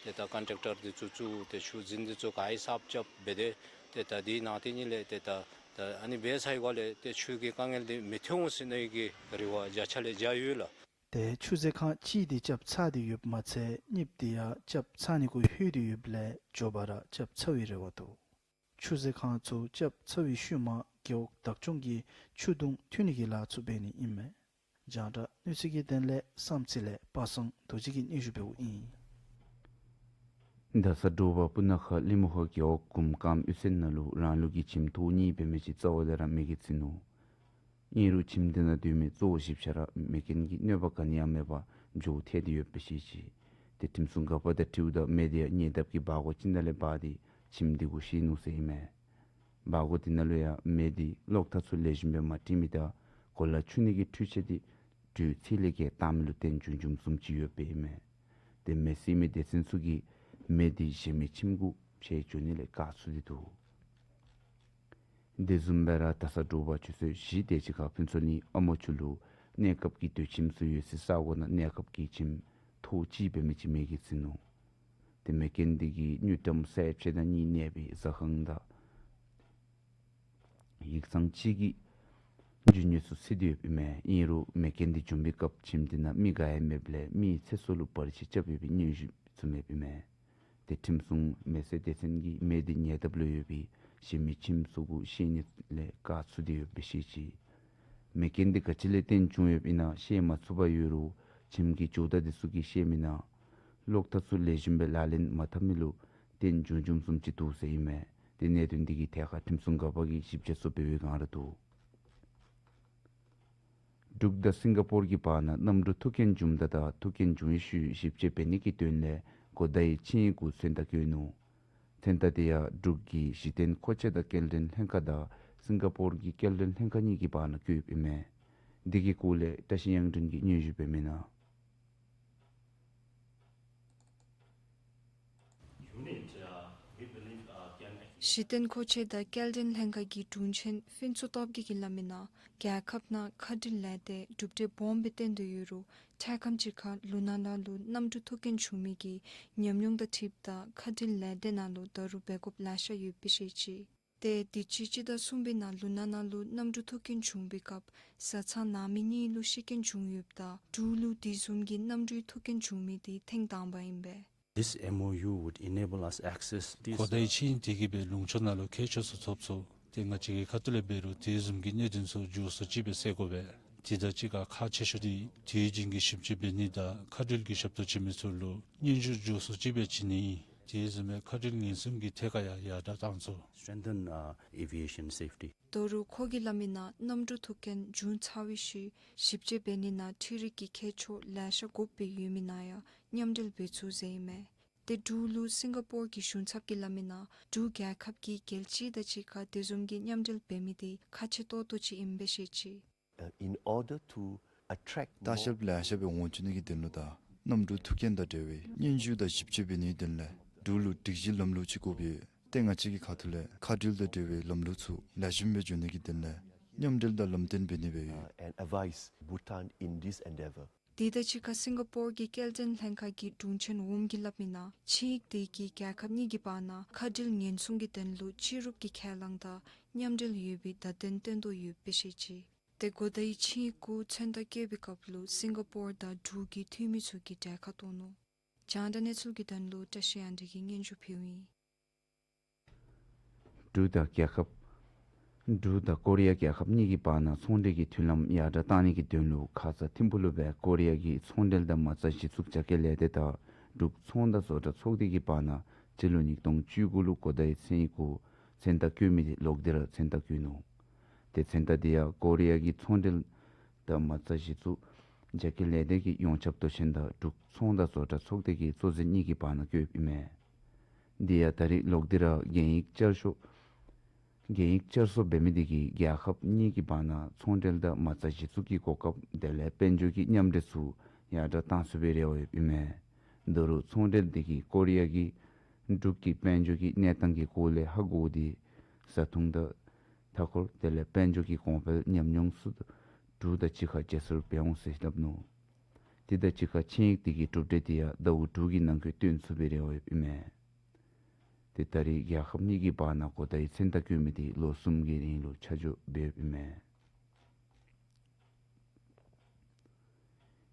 ཏེ་ད་ཀོན་ཊེག་ཊར་འདི་ཚུ་བཙུགས་ཏེ་ཆུ་རྫིང་འདི་ཚུ་ག་ཡི་གསརཔ་རྐྱབ་འབད་དེ་ཏེ་ད་དེའི་ནང་དེ་ཉིད་ལས་ཏེ་ད་ད་ཨ་ནི་འབད་ཚར་བའི་སྒང་ལས་ཏེ་ཆུ་གི་དཀའ་ངལ་འདི་མི་ཐོན་འོང་ཟེར་ནི་གི་རེ་བ་བརྒྱ་ཆ་ལས་བརྒྱ་ཡོད་ལགས། ཏེ་ཆུ་མཛོད་ཁང་གཅིག་འདི་རྐྱབ་ཚར་ཏེ་ཡོདཔ་མ་ཚད་གཉིསཔ་འདི་ཡང་རྐྱབ་ཚར་ནི་གུ་ལྷོད་དེ་ཡོདཔ་ལས་མགྱོགས་པ་ར་རྐྱབ་ཚར་བའི་རེ་བ་འདུག། ཆུ་མཛོད་ཁང་ཚུ་རྐྱབ་ཚར་བའི་ཤུལ་མ་རྒེད་འོག་བདག་སྐྱོང་གིས་ཆུ་དུང་འཐུང་ནི་གི་ལཱ་ཚུ་འབད་ནི་ཨིན་མས། རྒྱང་བསྒྲགས་གནས་ཚུལ་གྱི་དོན་ལས་བསམ་རྩེ་ལས་པ་སངས་རྡོ་རྗེ་གིས་སྙན་ཞུ་འབདཝ་ཨིན། རྡ་ས་འབྲུག་པ་སྤུ་ན་ཁ་ལི་མོ་ཧ་རྒེད་འོག་གུམ་ཀམ་གཡུས་ཚན་ནང་ལུ་རང་ལུགས་ཀྱི་ཁྱིམ་ཐོག་གཉིས་འབད་མི་ཅིག་རྩ་བ་ལས་ར་མེ་གིས་ཚིག་ནུག། ཨིན་རུང་ཁྱིམ་དེ་ནང་སྡོད་མི་གཙོ་བོ་བཞི་ཆ་ར་མེ་རྐྱེན་གྱིས་གནོད་པ་ག་ནི་ཡང་མེད་པར་མགྱོགས་ཐར་ཏེ་ཡོདཔ་སྦེ་བཤད་ཅི། ཏེ་ཁྲིམས་སྲུང་འགག་པ་དང་འཁྲིལཝ་ད་མེ་དེ་ཡང་ཉེ་འདབས་ཀྱི་སྦྲ་གུར་ཅིག་ནང་ལས་འབར་ཏེ་ཁྱིམ་དེ་གུ་ཤོར་ནུག་ཟེར་ཨིན་མས། སྦྲ་གུར་དེ་ནང་ལུ་ཡང་མེ་དེ་གློག་ཐག་ཚུ་ལེགས་ཤོམ་སྦེ་མ་བཏིང་མི་དང་གོ་ལ་འཁྱུ་ནི་གི་འཕྲུལ་ཆས་དེ་དུས་ཚོད་ལས་བརྒལ་བཏང་མི་ལུ་བརྟེན་བྱུང་བྱུངམ་བཟུམ་ཅིག་ཡོདཔ་སྦེ་ཨིན་མས། ཏེ་མེ་གསོད་མི་སྡེ་ཚན་ཚུ་གིས་མེ་དེ་གཞན་མི་ཁྱིམ་གུ་ཁྱེར་འགྱོ་ནི་ལས་བཀག་ཚུགས་ཏེ་འདུག། དེ་བཟུམ་སྦེ་ར་རྡ་ས་འབྲུག་པ་ཆུ་ཚོད་བཞི་དེ་ཅིག་ཁར་ཕུན་ཚོགས་གླིང་ཨ་མོ་ཆུ་ལུ་གནས་སྐབས་ཀྱི་སྡོད་ཁྱིམ་ཚུ་ཡོད་སའི་ས་གོ་ནང་གནས་སྐབས་ཀྱི་ཁྱིམ་ཐོག་གཅིག་འབད་མི་ཅིག་མེ་གིས་ཚིག་ནུག། ཏེ་མེ་རྐྱེན་དེ་གིས་དངུལ་ཀྲམ་ས་ཡ་ཕྱེད་དང་གཉིས་གནས་པའི་ཟ་ཁང་དང་ཡིག་ཚང་གཅིག་གི་རྒྱུ་དངོས་ཚུ་ཚིག་སྟེ་ཡོདཔ་ཨིན་མས། ཨིན་རུང་མེ་རྐྱེན་དེ་བྱུང་བའི་སྐབས་ཁྱིམ་དེ་ནང་མི་ག་ཡང་མེདཔ་ལས་མིའི་ཚེ་སྲོག་ལུ་བར་ཆད་རྐྱབ་ཡོད་པའི་སྙན་ཞུ་ཚུ་མེདཔ་ཨིན་མས། ཏེ་ཁྲིམས་སྲུང་མེ་གསོད་སྡེ་ཚན་གྱིས་མེ་དེ་ཉེ་འདབས་ལུ་ཡོད་པའི་གཞན་མི་ཁྱིམ་ཚུ་གུ་ཤོར་ནི་ལས་བཀག་ཚུགས་ཏེ་ཡོདཔ་སྦེ་བཤད་ཅི། མེ་རྐྱེན་དེ་ག་ཅི་ལས་བརྟེན་བྱུང་ཡོདཔ་ཨིན་ན་ཤེས་མ་ཚུགས་པར་ཡོད་རུང་ཁྱིམ་གྱི་ཇོ་བདག་དེ་ཚུ་གིས་བཤད་མི་ནང་གློག་ཐག་ཚུ་ལེགས་ཤོམ་སྦེ་ལག་ལེན་མ་འཐབ་མི་ལུ་བརྟེན་བྱུང་བྱུངམ་བཟུམ་ཅིག་འདུག་ཟེར་ཨིན་མས། ཏེ་གནད་དོན་དེ་གི་ཐད་ཁར་ཁྲིམས་སྲུང་འགག་པ་གིས་ཞིབ་དཔྱད་ཚུ་འབད་བའི་སྒང་ར་འདུག། འབྲུག་དང་སིང་ག་པོར་གྱི་བར་ན་གནམ་གྲུ་ཐུག་རྐྱེན་བྱུངམ་ད་དང་ཐུག་རྐྱེན་བྱུང་བའི་ཤུལ་ཞིབ་དཔྱད་འབད་ནི་གི་དོན་ལས་གོ་བརྡའི་ཆིངས་ཡིག་གུ་མཚན་རྟགས་བཀོད་ནུག། མཚན་རྟགས་དེ་ཡང་འབྲུག་གི་གཞི་རྟེན་མཁོ་ཆས་དང་སྐྱེལ་འདྲེན་ལྷན་ཁག་དང་ སིང་ག་པོར་གྱི་སྐྱེལ་འདྲེན་ལྷན་ཁག་གཉིས་ཀྱི་བར་ན་བཀོདཔ་ཨིན་མས། འདི་གི་སྐོར་ལས་བཀྲ་ཤིས་དབྱངས་སྒྲོན་གྱིས་སྙན་ཞུ་འབད་མི་ནང་། གཞི་རྟེན་མཁོ་ཆས་དང་སྐྱེལ་འདྲེན་ལྷན་ཁག་གི་དྲུང་ཆེན་ཕུན་ཚོགས་སྟོབས་རྒྱས་ཀྱིས་སླབ་མི་ནང་རྒྱལ་ཁབ་ནང་མཁའ་འགྲུལ་ལས་སྡེ་གྲུབ་འབྲས་སྦོམ་སྦེ་བཏོན་དོ་ཡོད་རུང་ཐེངས་ཁམས་ཅིག་ཁར་ལུང་ནག་ནང་ལུ་གནམ་གྲུ་ཐུག་རྐྱེན་བྱུང་མི་གི་ཉམས་མྱོང་དང་འཁྲིལཝ་ད་མཁའ་འགྲུལ་ལས་སྡེ་ནང་ལུ་ད་རུང་འབད་དགོཔ་ལེ་ཤ་ཡོདཔ་སྦེ་བཤད་ཅི། ཏེ་དུས་ཅི་སྤྱི་ཟླ་གསུམ་པའི་ནང་ལུང་ནག་ནང་ལུ་གནམ་གྲུ་ཐུག་རྐྱེན་བྱུང་བའི་སྐབས་བཟའ་ཚང་ནང་མི་གཉིས་ལུ་ཤི་རྐྱེན་བྱུང་ཡོདཔ་ད་འབྲུག་ལུ་དེ་བཟུམ་གྱི་གནམ་གྲུའི་ཐུག་རྐྱེན་བྱུང་མི་དེ་ཐེངས་དང་པ་ཨིན་པས། This M O U would enable us access this, གོ་བརྡའི་uh, ཆིངས་ཡིག་དེ་གིས་སྦེ་ལུང་ཕྱོགས་ནང་ལུ་མཁས་མཆོག་ཚུ་ཐོབ་ཚུགས། ཏེ་ང་བཅས་ཀྱི་ཁ་ཐུག་ལས་འབད་རུང་དེ་བཟུམ་གྱི་གནད་དོན་ཚུ་མགྱོགས་སུ་ཅིག་སྦེ་སེལ་དགོ་པས། དེ་དང་གཅིག་ཁར་ཁག་ཆེ་ཤོས་དེ་དུས་རྒྱུན་གྱི་ཞིབ་དཔྱད་འབད་ནི་དང་མཁའ་འགྲུལ་གྱི་ཞབས་ཏོག་བྱིན་མི་ཚུ་ལུ་སྙན་ཞུ་མགྱོགས་སུ་ཅིག་སྦེ་བྱིན་ནི། དེ་བཟུམ་སྦེ་མཁའ་འགྲུལ་ཉེན་སྲུང་གི་ཐད་ཁར་ཡང་ཡར་དྲག་བཏང་ཚུགས། Strengthen, uh, aviation safety. ད་རུང་ཁོ་གིས་སླབ་མི་ནང་གནམ་གྲུ་ཐུག་རྐྱེན་བྱུང་ཚར་བའི་ཤུལ་ཞིབ་དཔྱད་འབད་ནི་ནང་འཕྲུལ་རིག་གི་མཁས་མཆོག་ལེ་ཤ་དགོཔ་སྦེ་ཡོད་མི་ནང་ཡང་མཉམ་འབྲེལ་འབད་ཚུགས་ཟེར་ཨིན་མས། ཏེ་འབྲུག་ལུ་སིང་ག་པོར་གྱི་གཞུང་ཚབ་ཀྱིས་སླབ་མི་ནང་འབྲུག་རྒྱལ་ཁབ་ཀྱིས་རྒྱལ་སྤྱི་དང་གཅིག་ཁར་དེ་བཟུམ་གྱི་མཉམ་འབྲེལ་འབད་མི་དེ་ཁག་ཆེ་ཏོག་ཏོ་ཅིག་ཨིནམ་སྦེ་བཤད་ཅི། Uh, in order to attract more, ལྟ་བཤལཔ་ལེ་ཤ་སྦེ་འོང་བཅུག་ནི་གི་དོན་ལུ་དང་གནམ་གྲུ་ཐུག་རྐྱེན་དང་འབྲེལ་བའི་སྙན་ཞུ་དང་ཞིབ་དཔྱད་འབད་ནིའི་དོན་ལས་འབྲུག་ལུ་སྒྲིག་གཞི་ལམ་ལུགས་ཅིག་དགོཔ་ཡོད། ཏེ་ང་བཅས་ཀྱི་ཁ་ཐུག་ལས་མཁའ་འགྲུལ་དང་འབྲེལ་བའི་ལམ་ལུགས་ཚུ་ལེགས་ཤོམ་སྦེ་འགྱོ་ནི་གི་དོན་ལས་མཉམ་འབྲེལ་དང་ལམ་སྟོན་འབད་ནི་སྦེ་ཡོད། Uh, and advise Bhutan in this endeavor. དེ་དང་གཅིག་ཁར་སིང་ག་པོར་གྱི་སྐྱེལ་འདྲེན་ལྷན་ཁག་གི་དྲུང་ཆེན་འོགམ་གིས་སླབ་མི་ནང་ཆིངས་ཡིག་དེ་གིས་རྒྱལ་ཁབ་གཉིས་ཀྱི་བར་ན་མཁའ་འགྲུལ་ཉེན་སྲུང་གི་དོན་ལུ་ཕྱི་རུབ་ཀྱི་ཁས་བླངས་དང་མཉམ་འབྲེལ་ཡོད་པའི་བརྡ་དོན་སྟོན་དོ་ཡོདཔ་སྦེ་བཤད་ཅི། ཏེ་གོ་བརྡའི་ཆིངས་ཡིག་གུ་མཚན་རྟགས་བཀོད་པའི་སྐབས་ལུ་སིང་ག་པོར་དང་འབྲུག་གི་འཐུས་མི་ཚུ་གིས་གྲལ་ཁར་གཏོགས་ནུག། རྒྱང་བསྒྲགས་གནས་ཚུལ་གྱི་དོན་ལུ་བཀྲ་ཤིས་དབྱངས་སྒྲོན་གྱིས་སྙན་ཞུ་ཕུལཝ་ཨིན། འབྲུག་དང་རྒྱལ་ཁབ། འབྲུག་དང་ཀོ་རི་ཡ་རྒྱལ་ཁབ་གཉིས་ཀྱི་བར་ན་ཚོང་འབྲེལ་གྱི་མཐུན་ལམ་ཡར་དྲག་གཏང་ནི་གི་དོན་ལུ་ཁ་ཙ་ཐིམ་ཕུག་ལུ་སྦེ་ཀོ་རི་ཡ་གི་ཚོང་འབྲེལ་དང་མ་རྩ་གཞི་བཙུགས་རྒྱ་སྐྱེད་ལས་སྡེ་དང་འབྲུག་ཚོང་དང་བཟོ་གྲྭ་ཚོགས་སྡེ་གི་བར་ན་སྤྱི་ལོ་ཉིས་སྟོང་བཅུ་དགུ་ལུ་གོ་བརྡའི་མཚན་ཡིག་གུ་མཚན་རྟགས་བཀོད་མི་དེ་ལོག་སྟེ་ར་མཚན་རྟགས་བཀོད་ནུག། ཏེ་མཚན་རྟགས་དེ་ཡང་ཀོ་རི་ཡ་གི་ཚོང་འབྲེལ་དང་མ་རྩ་གཞི་བཙུགས་རྒྱ་སྐྱེད་ལས་སྡེ་གི་ཡོངས་ཁྱབ་མདོ་ཆེན་དང་འབྲུག་ཚོང་དང་བཟོ་གྲྭ་ཚོགས་སྡེ་གི་གཙོ་འཛིན་གཉིས་ཀྱི་བར་ན་བཀོདཔ་ཨིན་མས། དེ་ཡང་ད་རེས་ལོག་སྟེ་ར་གན་ཡིག་བསྐྱར་ཞུ་གན་ཡིག་བསྐྱར་གསོ་འབད་མི་དེ་གིས་རྒྱལ་ཁབ་གཉིས་ཀྱི་བར་ན་ཚོང་འབྲེལ་དང་མ་རྩ་གཞི་བཙུགས་ཀྱི་གོ་སྐབས་དེ་ལས་དཔལ་འབྱོར་གྱི་མཉམ་འབྲེལ་ཚུ་ཡར་དྲག་གཏང་ཚུགས་པའི་རེ་བ་ཡོདཔ་ཨིན་མས། ད་རུང་ཚོང་འབྲེལ་དེ་གིས་ཀོ་རི་ཡ་གི་འབྲུག་གི་དཔལ་འབྱོར་གྱི་གནས་སྟངས་ཀྱི་སྐོར་ལས་ཧ་གོ་སྟེ་བཟའ་འཐུང་དང་མཐའ་འཁོར་དེ་ལས་དཔལ་འབྱོར་གྱི་གོང་འཕེལ་ཉམས་མྱོང་ཚུ་འབྲུག་དང་གཅིག་ཁར་བརྗེ་སོར་འབད་འོང་ཟེར་སླབ་ནུག། དེ་དང་གཅིག་ཁར་ཆིངས་ཡིག་དེ་གི་གྲུབ་འབྲས་དེ་ཡང་ཟླཝ་དྲུག་གི་ནང་འཁོད་སྟོན་ཚུགས་པའི་རེ་བ་ཡོདཔ་ཨིན་མས། ཏེ་ད་རེས་རྒྱལ་ཁབ་གཉིས་ཀྱི་བར་ན་གོ་བརྡའི་མཚན་རྟགས་བཀོད་མི་དེ་ལོ་གསུམ་གྱི་རིང་ལུ་ཆ་འཇོག་འབདཝ་ཨིན་མས།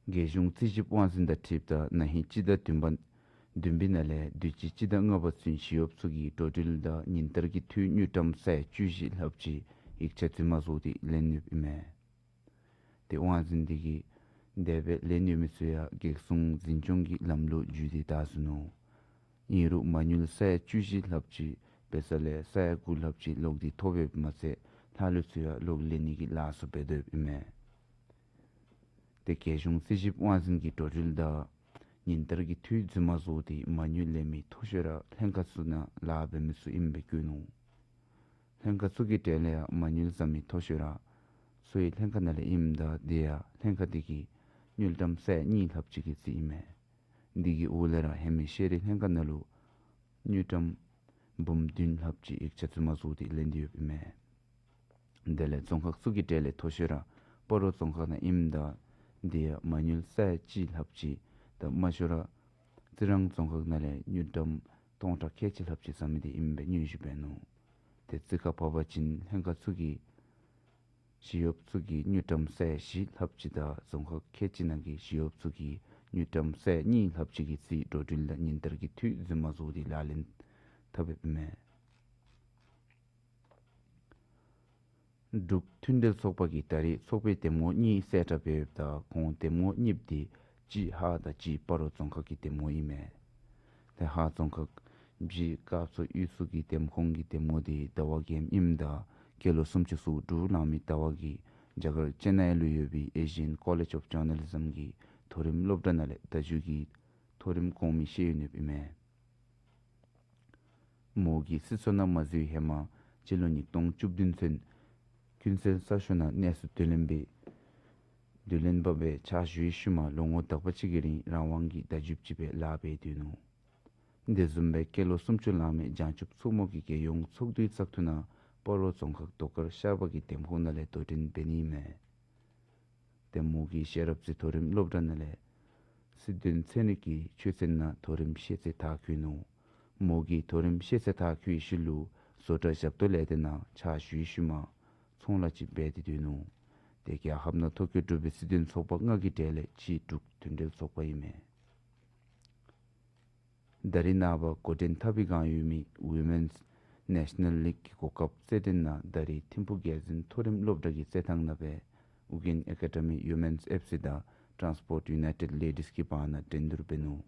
རྒྱལ་གཞུང་རྩིས་ཞིབ་དབང་འཛིན་དང་འཁྲིལཝ་ད་ན་ཧིང་སྤྱི་ཟླ་བདུན་པ་བདུན་པའི་ནང་ལས་དུས་ཅི་སྤྱི་ཟླ་ལྔ་པ་ཚུན་ཞི་གཡོགཔ་ཚུ་གིས་འགྲོ་འགྲུལ་དང་ཉིན་ལྟར་གྱི་འཐུས་དངུལ་ཀྲམ་སེ་བཅུ་བཞི་ལྷགཔ་ཅིག་ཡིག་ཆ་རྫུན་མ་བཟོ་སྟེ་ལེན་ཡོདཔ་ཨིན་མས། ཏེ་དབང་འཛིན་དེ་གིས་འདས་པའི་ལེན་ཡོད་མི་ཚུ་ཡང་གེགས་སྲུང་འཛིན་སྐྱོང་གི་ལམ་ལུགས་བརྒྱུད་དེ་བདའ་ཟུན་ནུག། ཨིན་རུང་མ་དངུལ་སེ་བཅུ་བཞི་ལྷགཔ་ཅིག་འབད་ས་ལས་སེ་དགུ་ལྷགཔ་ཅིག་ལོག་སྟེ་ཐོབ་ཡོདཔ་མ་ཚད་ལྷག་ལུས་ཚུ་ཡང་ལོག་ལེན་ནི་གི་ལཱ་ཚུ་འབད་དོ་ཡོདཔ་ཨིན་མས། ཏེ་རྒྱལ་གཞུང་རྩིས་ཞིབ་དབང་འཛིན་གྱིས་འགྲོ་འགྲུལ་དང་ཉིན་ལྟར་གྱི་འཐུས་རྫུན་མ་བཟོ་སྟེ་མ་དངུལ་ལེན་མི་མཐོ་ཤོས་ར་ལྷན་ཁག་ཚུ་ནང་ལཱ་འབད་མི་ཚུ་ཨིནམ་སྦེ་བཀོད་ནུག། ལྷན་ཁག་ཚུ་གི་གྲས་ལས་ཡང་མ་དངུལ་བཟའ་མི་མཐོ་ཤོས་ར་ཚུ་ཡང་ལྷན་ཁག་ནང་ལས་ཨིནམ་ད་དེ་ཡང་ལྷན་ཁག་དེ་གིས་དངུལ་ཀྲམ་སེ་གཉིས་ལྷགཔ་ཅིག་གི་རྩིས་ཨིན་མས། དེ་གི་འོག་ལས་ར་ཧེ་མའི་ཤེས་རིག་ལྷན་ཁག་ནང་ལུ་དངུལ་ཀྲམ་འབུམ་བདུན་ལྷགཔ་ཅིག་ཡིག་ཆ་རྫུན་མ་བཟོ་སྟེ་ལེན་ཏེ་ཡོདཔ་ཨིན་མས། དེ་ལས་རྫོང་ཁག་ཚུ་གི་གྲས་ལས་མཐོ་ཤོས་ར་སྤ་རོ་རྫོང་ཁག་ནང་ཨིནམ་ད་དེ་ཡང་མ་དངུལ་སེ་གཅིག་ལྷགཔ་ཅིག་དང་དམའ་ཤོས་ར་རྩི་རང་རྫོང་ཁག་ནང་ལས་དངུལ་ཀྲམ་སྟོང་ཕྲག་ཁལ་གཅིག་ལྷགཔ་ཅིག་བཟའ་མི་དེ་ཨིནམ་སྦེ་སྙན་ཞུ་འབད་ནུག། ཏེ་རྩིས་ཁར་འབད་བ་ཅིན་ལྷན་ཁག་ཚུ་གིས་ཞི་གཡོགཔ་ཚུ་གིས་དངུལ་ཀྲམ་སེ་བཞི་ལྷགཔ་ཅིག་དང་རྫོང་ཁག་ཁལ་གཅིག་ནང་གི་ཞི་གཡོགཔ་ཚུ་གིས་དངུལ་ཀྲམ་སེ་གཉིས་ལྷགཔ་ཅིག་གི་རྩིས་འགྲོ་འགྲུལ་དང་ཉིན་ལྟར་གྱི་འཐུས་རྫུན་མ་བཟོ་སྟེ་ལག་ལེན་འཐབ་ཡོདཔ་ཨིན་མས། འབྲུག་མཐུན་འབྲེལ་ཚོགས་པ་གིས་ད་རེས་ཚོགས་པའི་འདེམས་ངོ་གཉིས་གསལ་བསྒྲགས་འབད་ཡོདཔ་ད་ཁོང་འདེམས་ངོ་གཉིས་པོ་དེ་གཅིག་ཧཱ་དང་གཅིག་སྤ་རོ་རྫོང་ཁག་གི་འདེམས་ངོ་ཨིན་མས། ཏེ་ཧཱ་རྫོང་ཁག་བཞི་སྐབས་སུ་གཡུས་ཚུ་གི་འདེམས་ཁོངས་ཀྱི་འདེམས་ངོ་དེ་ཟླ་བ་རྒྱལམ་ཨིནམ་ད་སྐྱེས་ལོ་སུམ་ཅུ་སོ་དྲུག་ལང་མི་ཟླ་བ་གིས་རྒྱ་གར་ཅེ་ནའི་ལུ་ཡོད་པའི་Asian College of Journalism གི་མཐོ་རིམ་སློབ་གྲྭ་ནང་ལས་བརྡ་བརྒྱུད་ཀྱི་མཐོ་རིམ་གོང་མའི་ཤེས་ཡོན་ཡོདཔ་ཨིན་མས། མོ་གིས་སྲིད་ཚོགས་ནང་མ་འཛུལ་བའི་ཧེ་མ་སྤྱི་ལོ་ཉིས་སྟོང་བཅུ་བདུན་ཚུན་ ཀུན་གསལ་གསར་ཤོག་ནང་གནས་ཚུལ་དུས་ལེན་པའི་དུས་ལེན་པ་སྦེ་ཕྱག་ཞུ་བའི་ཤུལ་མ་ལོ་ངོ་དག་པ་ཅིག་གི་རིང་རང་དབང་གི་བརྡ་བརྒྱུདཔ་ཅིག་སྦེ་ལཱ་འབད་སྡོད་ནུག། དེ་བཟུམ་སྦེ་སྐྱེས་ལོ་སུམ་ཅུ་ལང་མི་བྱང་ཆུབ་མཚོ་མོ་གིས་རྒྱལ་ཡོངས་ཚོགས་འདུའི་བཙག་འཐུ་ནང་སྤ་རོ་རྫོང་ཁག་རྡོ་དཀར་ཤར་པ་གི་འདེམས་ཁོངས་ནང་ལས་དོ་འགྲན་འབད་ནི་ཨིན་མས། ཏེ་མོ་གིས་ཤེས་རབ་རྩེ་མཐོ་རིམ་སློབ་གྲྭ་ནང་ལས་སྲིད་དོན་ཚན་རིག་གི་ཆོས་ཚན་ནང་མཐོ་རིམ་ཤེས་ཚད་མཐར་འཁྱོལ་ནུག། མོ་གིས་མཐོ་རིམ་ཤེས་ཚད་མཐར་འཁྱོལ་བའི་ཤུལ་ལུ་བཟོ་གྲྭ་ཞབས་ཏོག་ལས་སྡེ་ནང་ཕྱག་ཞུ་བའི་ཤུལ་མ་ཚོང་ལཱ་ཅིག་འབད་དེ་སྡོད་ནུག། ཏེ་རྒྱལ་ཁབ་ནང་ཐོ་བཀོད་གྲུབ་པའི་སྲིད་དོན་ཚོགས་པ་ལྔ་གི་གྲས་ལས་གཅིག་འབྲུག་མདུན་གྲལ་ཚོགས་པ་ཨིན་མས། ད་རེས་ནངས་པ་འགོ་འདྲེན་འཐབ་པའི་སྒང་ཡོད་མི་Women's National League གི་གོ་སྐབས་རྩེད་འགྲན་ནང་ད་རེས་ཐིམ་ཕུ་རྒྱལ་འཛིན་མཐོ་རིམ་སློབ་གྲྭ་གི་རྩེད་ཐང་ནང་སྦེ་ཨུ་རྒྱན་ཨེ་ཀ་ཌ་མི་Women's F C དང་Transport United Ladies གི་བར་ན་འགྲན་བསྡུར་འབད་ནུག།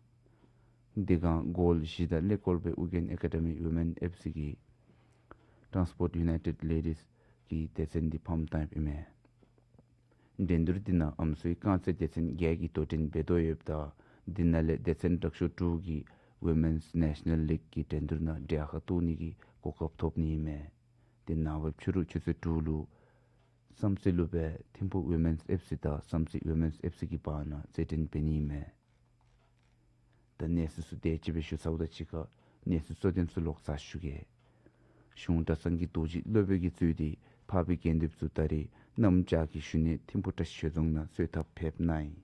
འདི་སྒང་གོལ་བཞི་དང་ཀླད་ཀོར་སྦེ་ཨུ་རྒྱན་ཨེ་ཀ་ཌ་མི་Women's F C གིས་Transport United Ladies གི་སྡེ་ཚན་འདི་ཕམ་བཏང་ཡོདཔ་ཨིན་མས། འགྲན་བསྡུར་འདི་ནང་ཨམ་སྲུའི་རྐང་རྩེད་སྡེ་ཚན་བརྒྱད་ཀྱིས་དོ་འགྲན་འབད་དོ་ཡོདཔ་ད་འདི་ནང་ལས་སྡེ་ཚན་དྲག་ཤོས་དྲུག་གིས་Women's National League གི་འགྲན་བསྡུར་ནང་གྲལ་ཁར་གཏོགས་ནི་གི་གོ་སྐབས་ཐོབ་ནི་ཨིན་མས། དེ་ནངས་པ་ཕྱི་རུ་ཆུ་ཚོད་དྲུག་ལུ་བསམ་རྩེ་ལུ་སྦེ་ཐིམ་ཕུ་Women's F C དང་བསམ་རྩེ་Women's F C གི་བར་ན་རྩེད་འགྲན་འབད་ནི་ཨིན་མས། ད་གནས་ཚུལ་ཚུ་དེ་ཅིག་སྦེ་ཞུ་ཚརཝ་དང་གཅིག་ཁར་གནས་ཚུལ་གཙོ་དོན་ཚུ་ལོག་ཙ་ཞུ་གེ། གཞུང་གྲྭ་ཚང་གི་རྡོ་རྗེ་སློབ་དཔོན་གྱིས་གཙོས་ཏེ་འཕགས་པའི་དགེ་འདུནཔ་ཚུ་ད་རེས་གནམ་བྱཱར་གྱི་ཞུ་ནི་ཐིམ་ཕུ་བཀྲ་ཤིས་ཆོས་རྫོང་ནང་གསོལ་ཐབ་ཕེབས་གནང་ཡི།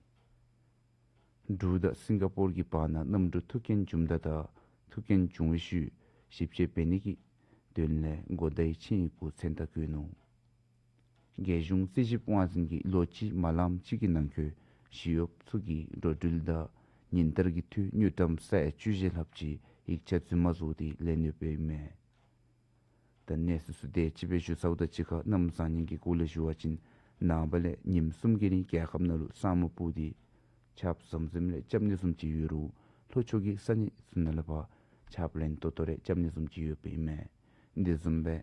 འབྲུག་དང་སིང་ག་པོར་གྱི་བར་ན་གནམ་གྲུ་ཐུག་རྐྱེན་བྱུངམ་ད་ད་ཐུག་རྐྱེན་བྱུང་བའི་ཤུལ་ཞིབ་དཔྱད་འབད་ནི་གི་དོན་ལས་གོ་བརྡའི་ཆིངས་ཡིག་གུ་མཚན་རྟགས་བཀོད་ནུག། རྒྱལ་གཞུང་རྩིས་ཞིབ་དབང་འཛིན་གྱིས་ལོ་གཅིག་མ་ལངམ་ཅིག་གི་ནང་འཁོད་ཞི་གཡོགཔ་ཚུ་གི་འགྲོ་འགྲུལ་དང་ཉིན་ལྟར་གྱི་འཐུས་དངུལ་ཀྲམ་ས་ཡ་བཅུ་བཞི་ལྷགཔ་ཅིག་ཡིག་ཆ་རྫུན་མ་བཟོ་སྟེ་ལེན་ཡོདཔ་ཨིན་མས། ད་གནས་ཚུལ་ཚུ་དེ་ཅིག་སྦེ་ཞུ་ཚརཝ་དང་གཅིག་ཁར་གནམ་བཟང་ངན་གྱི་སྐོར་ལས་ཞུ་བ་ཅིན་ནངས་པ་ལས་ཉིནམ་གསུམ་གྱི་རིང་རྒྱལ་ཁབ་ནང་ལུ་ས་སྨུག་སྤུབས་ཏེ་ཆརཔ་ཟམ་ཟིམ་ལས་རྐྱབ་ནི་བཟུམ་ཅིག་ཡོད་རུང་ལྷོ་ཕྱོགས་ཀྱི་ས་གནས་ཚུ་ནང་ལས་ཕར་ཆརཔ་ལན་ཏོག་ཏོ་རེ་རྐྱབ་ནི་བཟུམ་ཅིག་ཡོདཔ་ཨིན་མས། དེ་བཟུམ་སྦེ་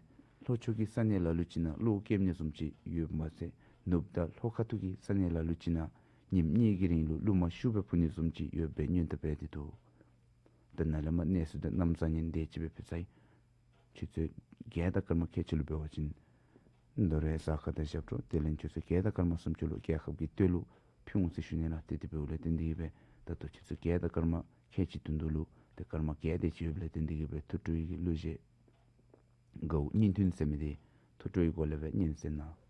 ལྷོ་ཕྱོགས་ཀྱི་ས་གནས་ལ་ལུ་ཅིག་ནང་གློག་སྐྱེབ་ནི་བཟུམ་ཅིག་ཡོདཔ་མ་ཚད་ནུབ་དང་ལྷོ་ཁ་ཐུག་གི་ས་གནས་ལ་ལུ་ཅིག་ནང་ཉིནམ་གཉིས་ཀྱི་རིང་ལུ་རླུང་མ་ཤུགས་སྦེ་འཕུ་ནི་བཟུམ་ཅིག་ཡོདཔ་སྦེ་སྔོན་དཔག་འབད་དེ་འདུག། ད་ནཱ་ལས་མར་གནས་ཚུལ་དང་གནམ་བཟང་ངན་དེ་ཅིག་སྦེ་ཕུལ་ཚར་ཡི། ཆུ་ཚོད་བརྒྱད་དང་སྐར་མ་ཁལ་གཅིག་ལུ་འབད་བ་ཅིན་དོ་རུང་གཟའ་སྐར་དང་ཞབས་བྲོ་དེ་ལས་ཆུ་ཚོད་བརྒྱད་དང་སྐར་མ་སུམ་ཅུ་ལུ་རྒྱལ་ཁབ་ཀྱི་སྟོད་ལུ་ཕུལ་འོང་ཟེར་ཞུ་ནི་ལགས། ཏེ་དེ་འབདཝ་ལས་བརྟེན་ཏེ་གིས་སྦེ་ད་ལྟོ་ཆུ་ཚོད་བརྒྱད་དང་སྐར་མ་ཁལ་གཅིག་བདུན་ལུ་ཏེ་སྐར་མ་བརྒྱད་དེ་ཅིག་ཡོདཔ་ལས་བརྟེན་ཏེ་གིས་སྦེ་ཐུགས་སྤྲོ་གི་གླུ་གཞས་དགའ་བོ་སྙིང་མཐུན་ཟེར་མི་དེ་ཐུགས་སྤྲོ་གི་སྒོ་ལས་སྦེ་ཉན་གསན་གནང་།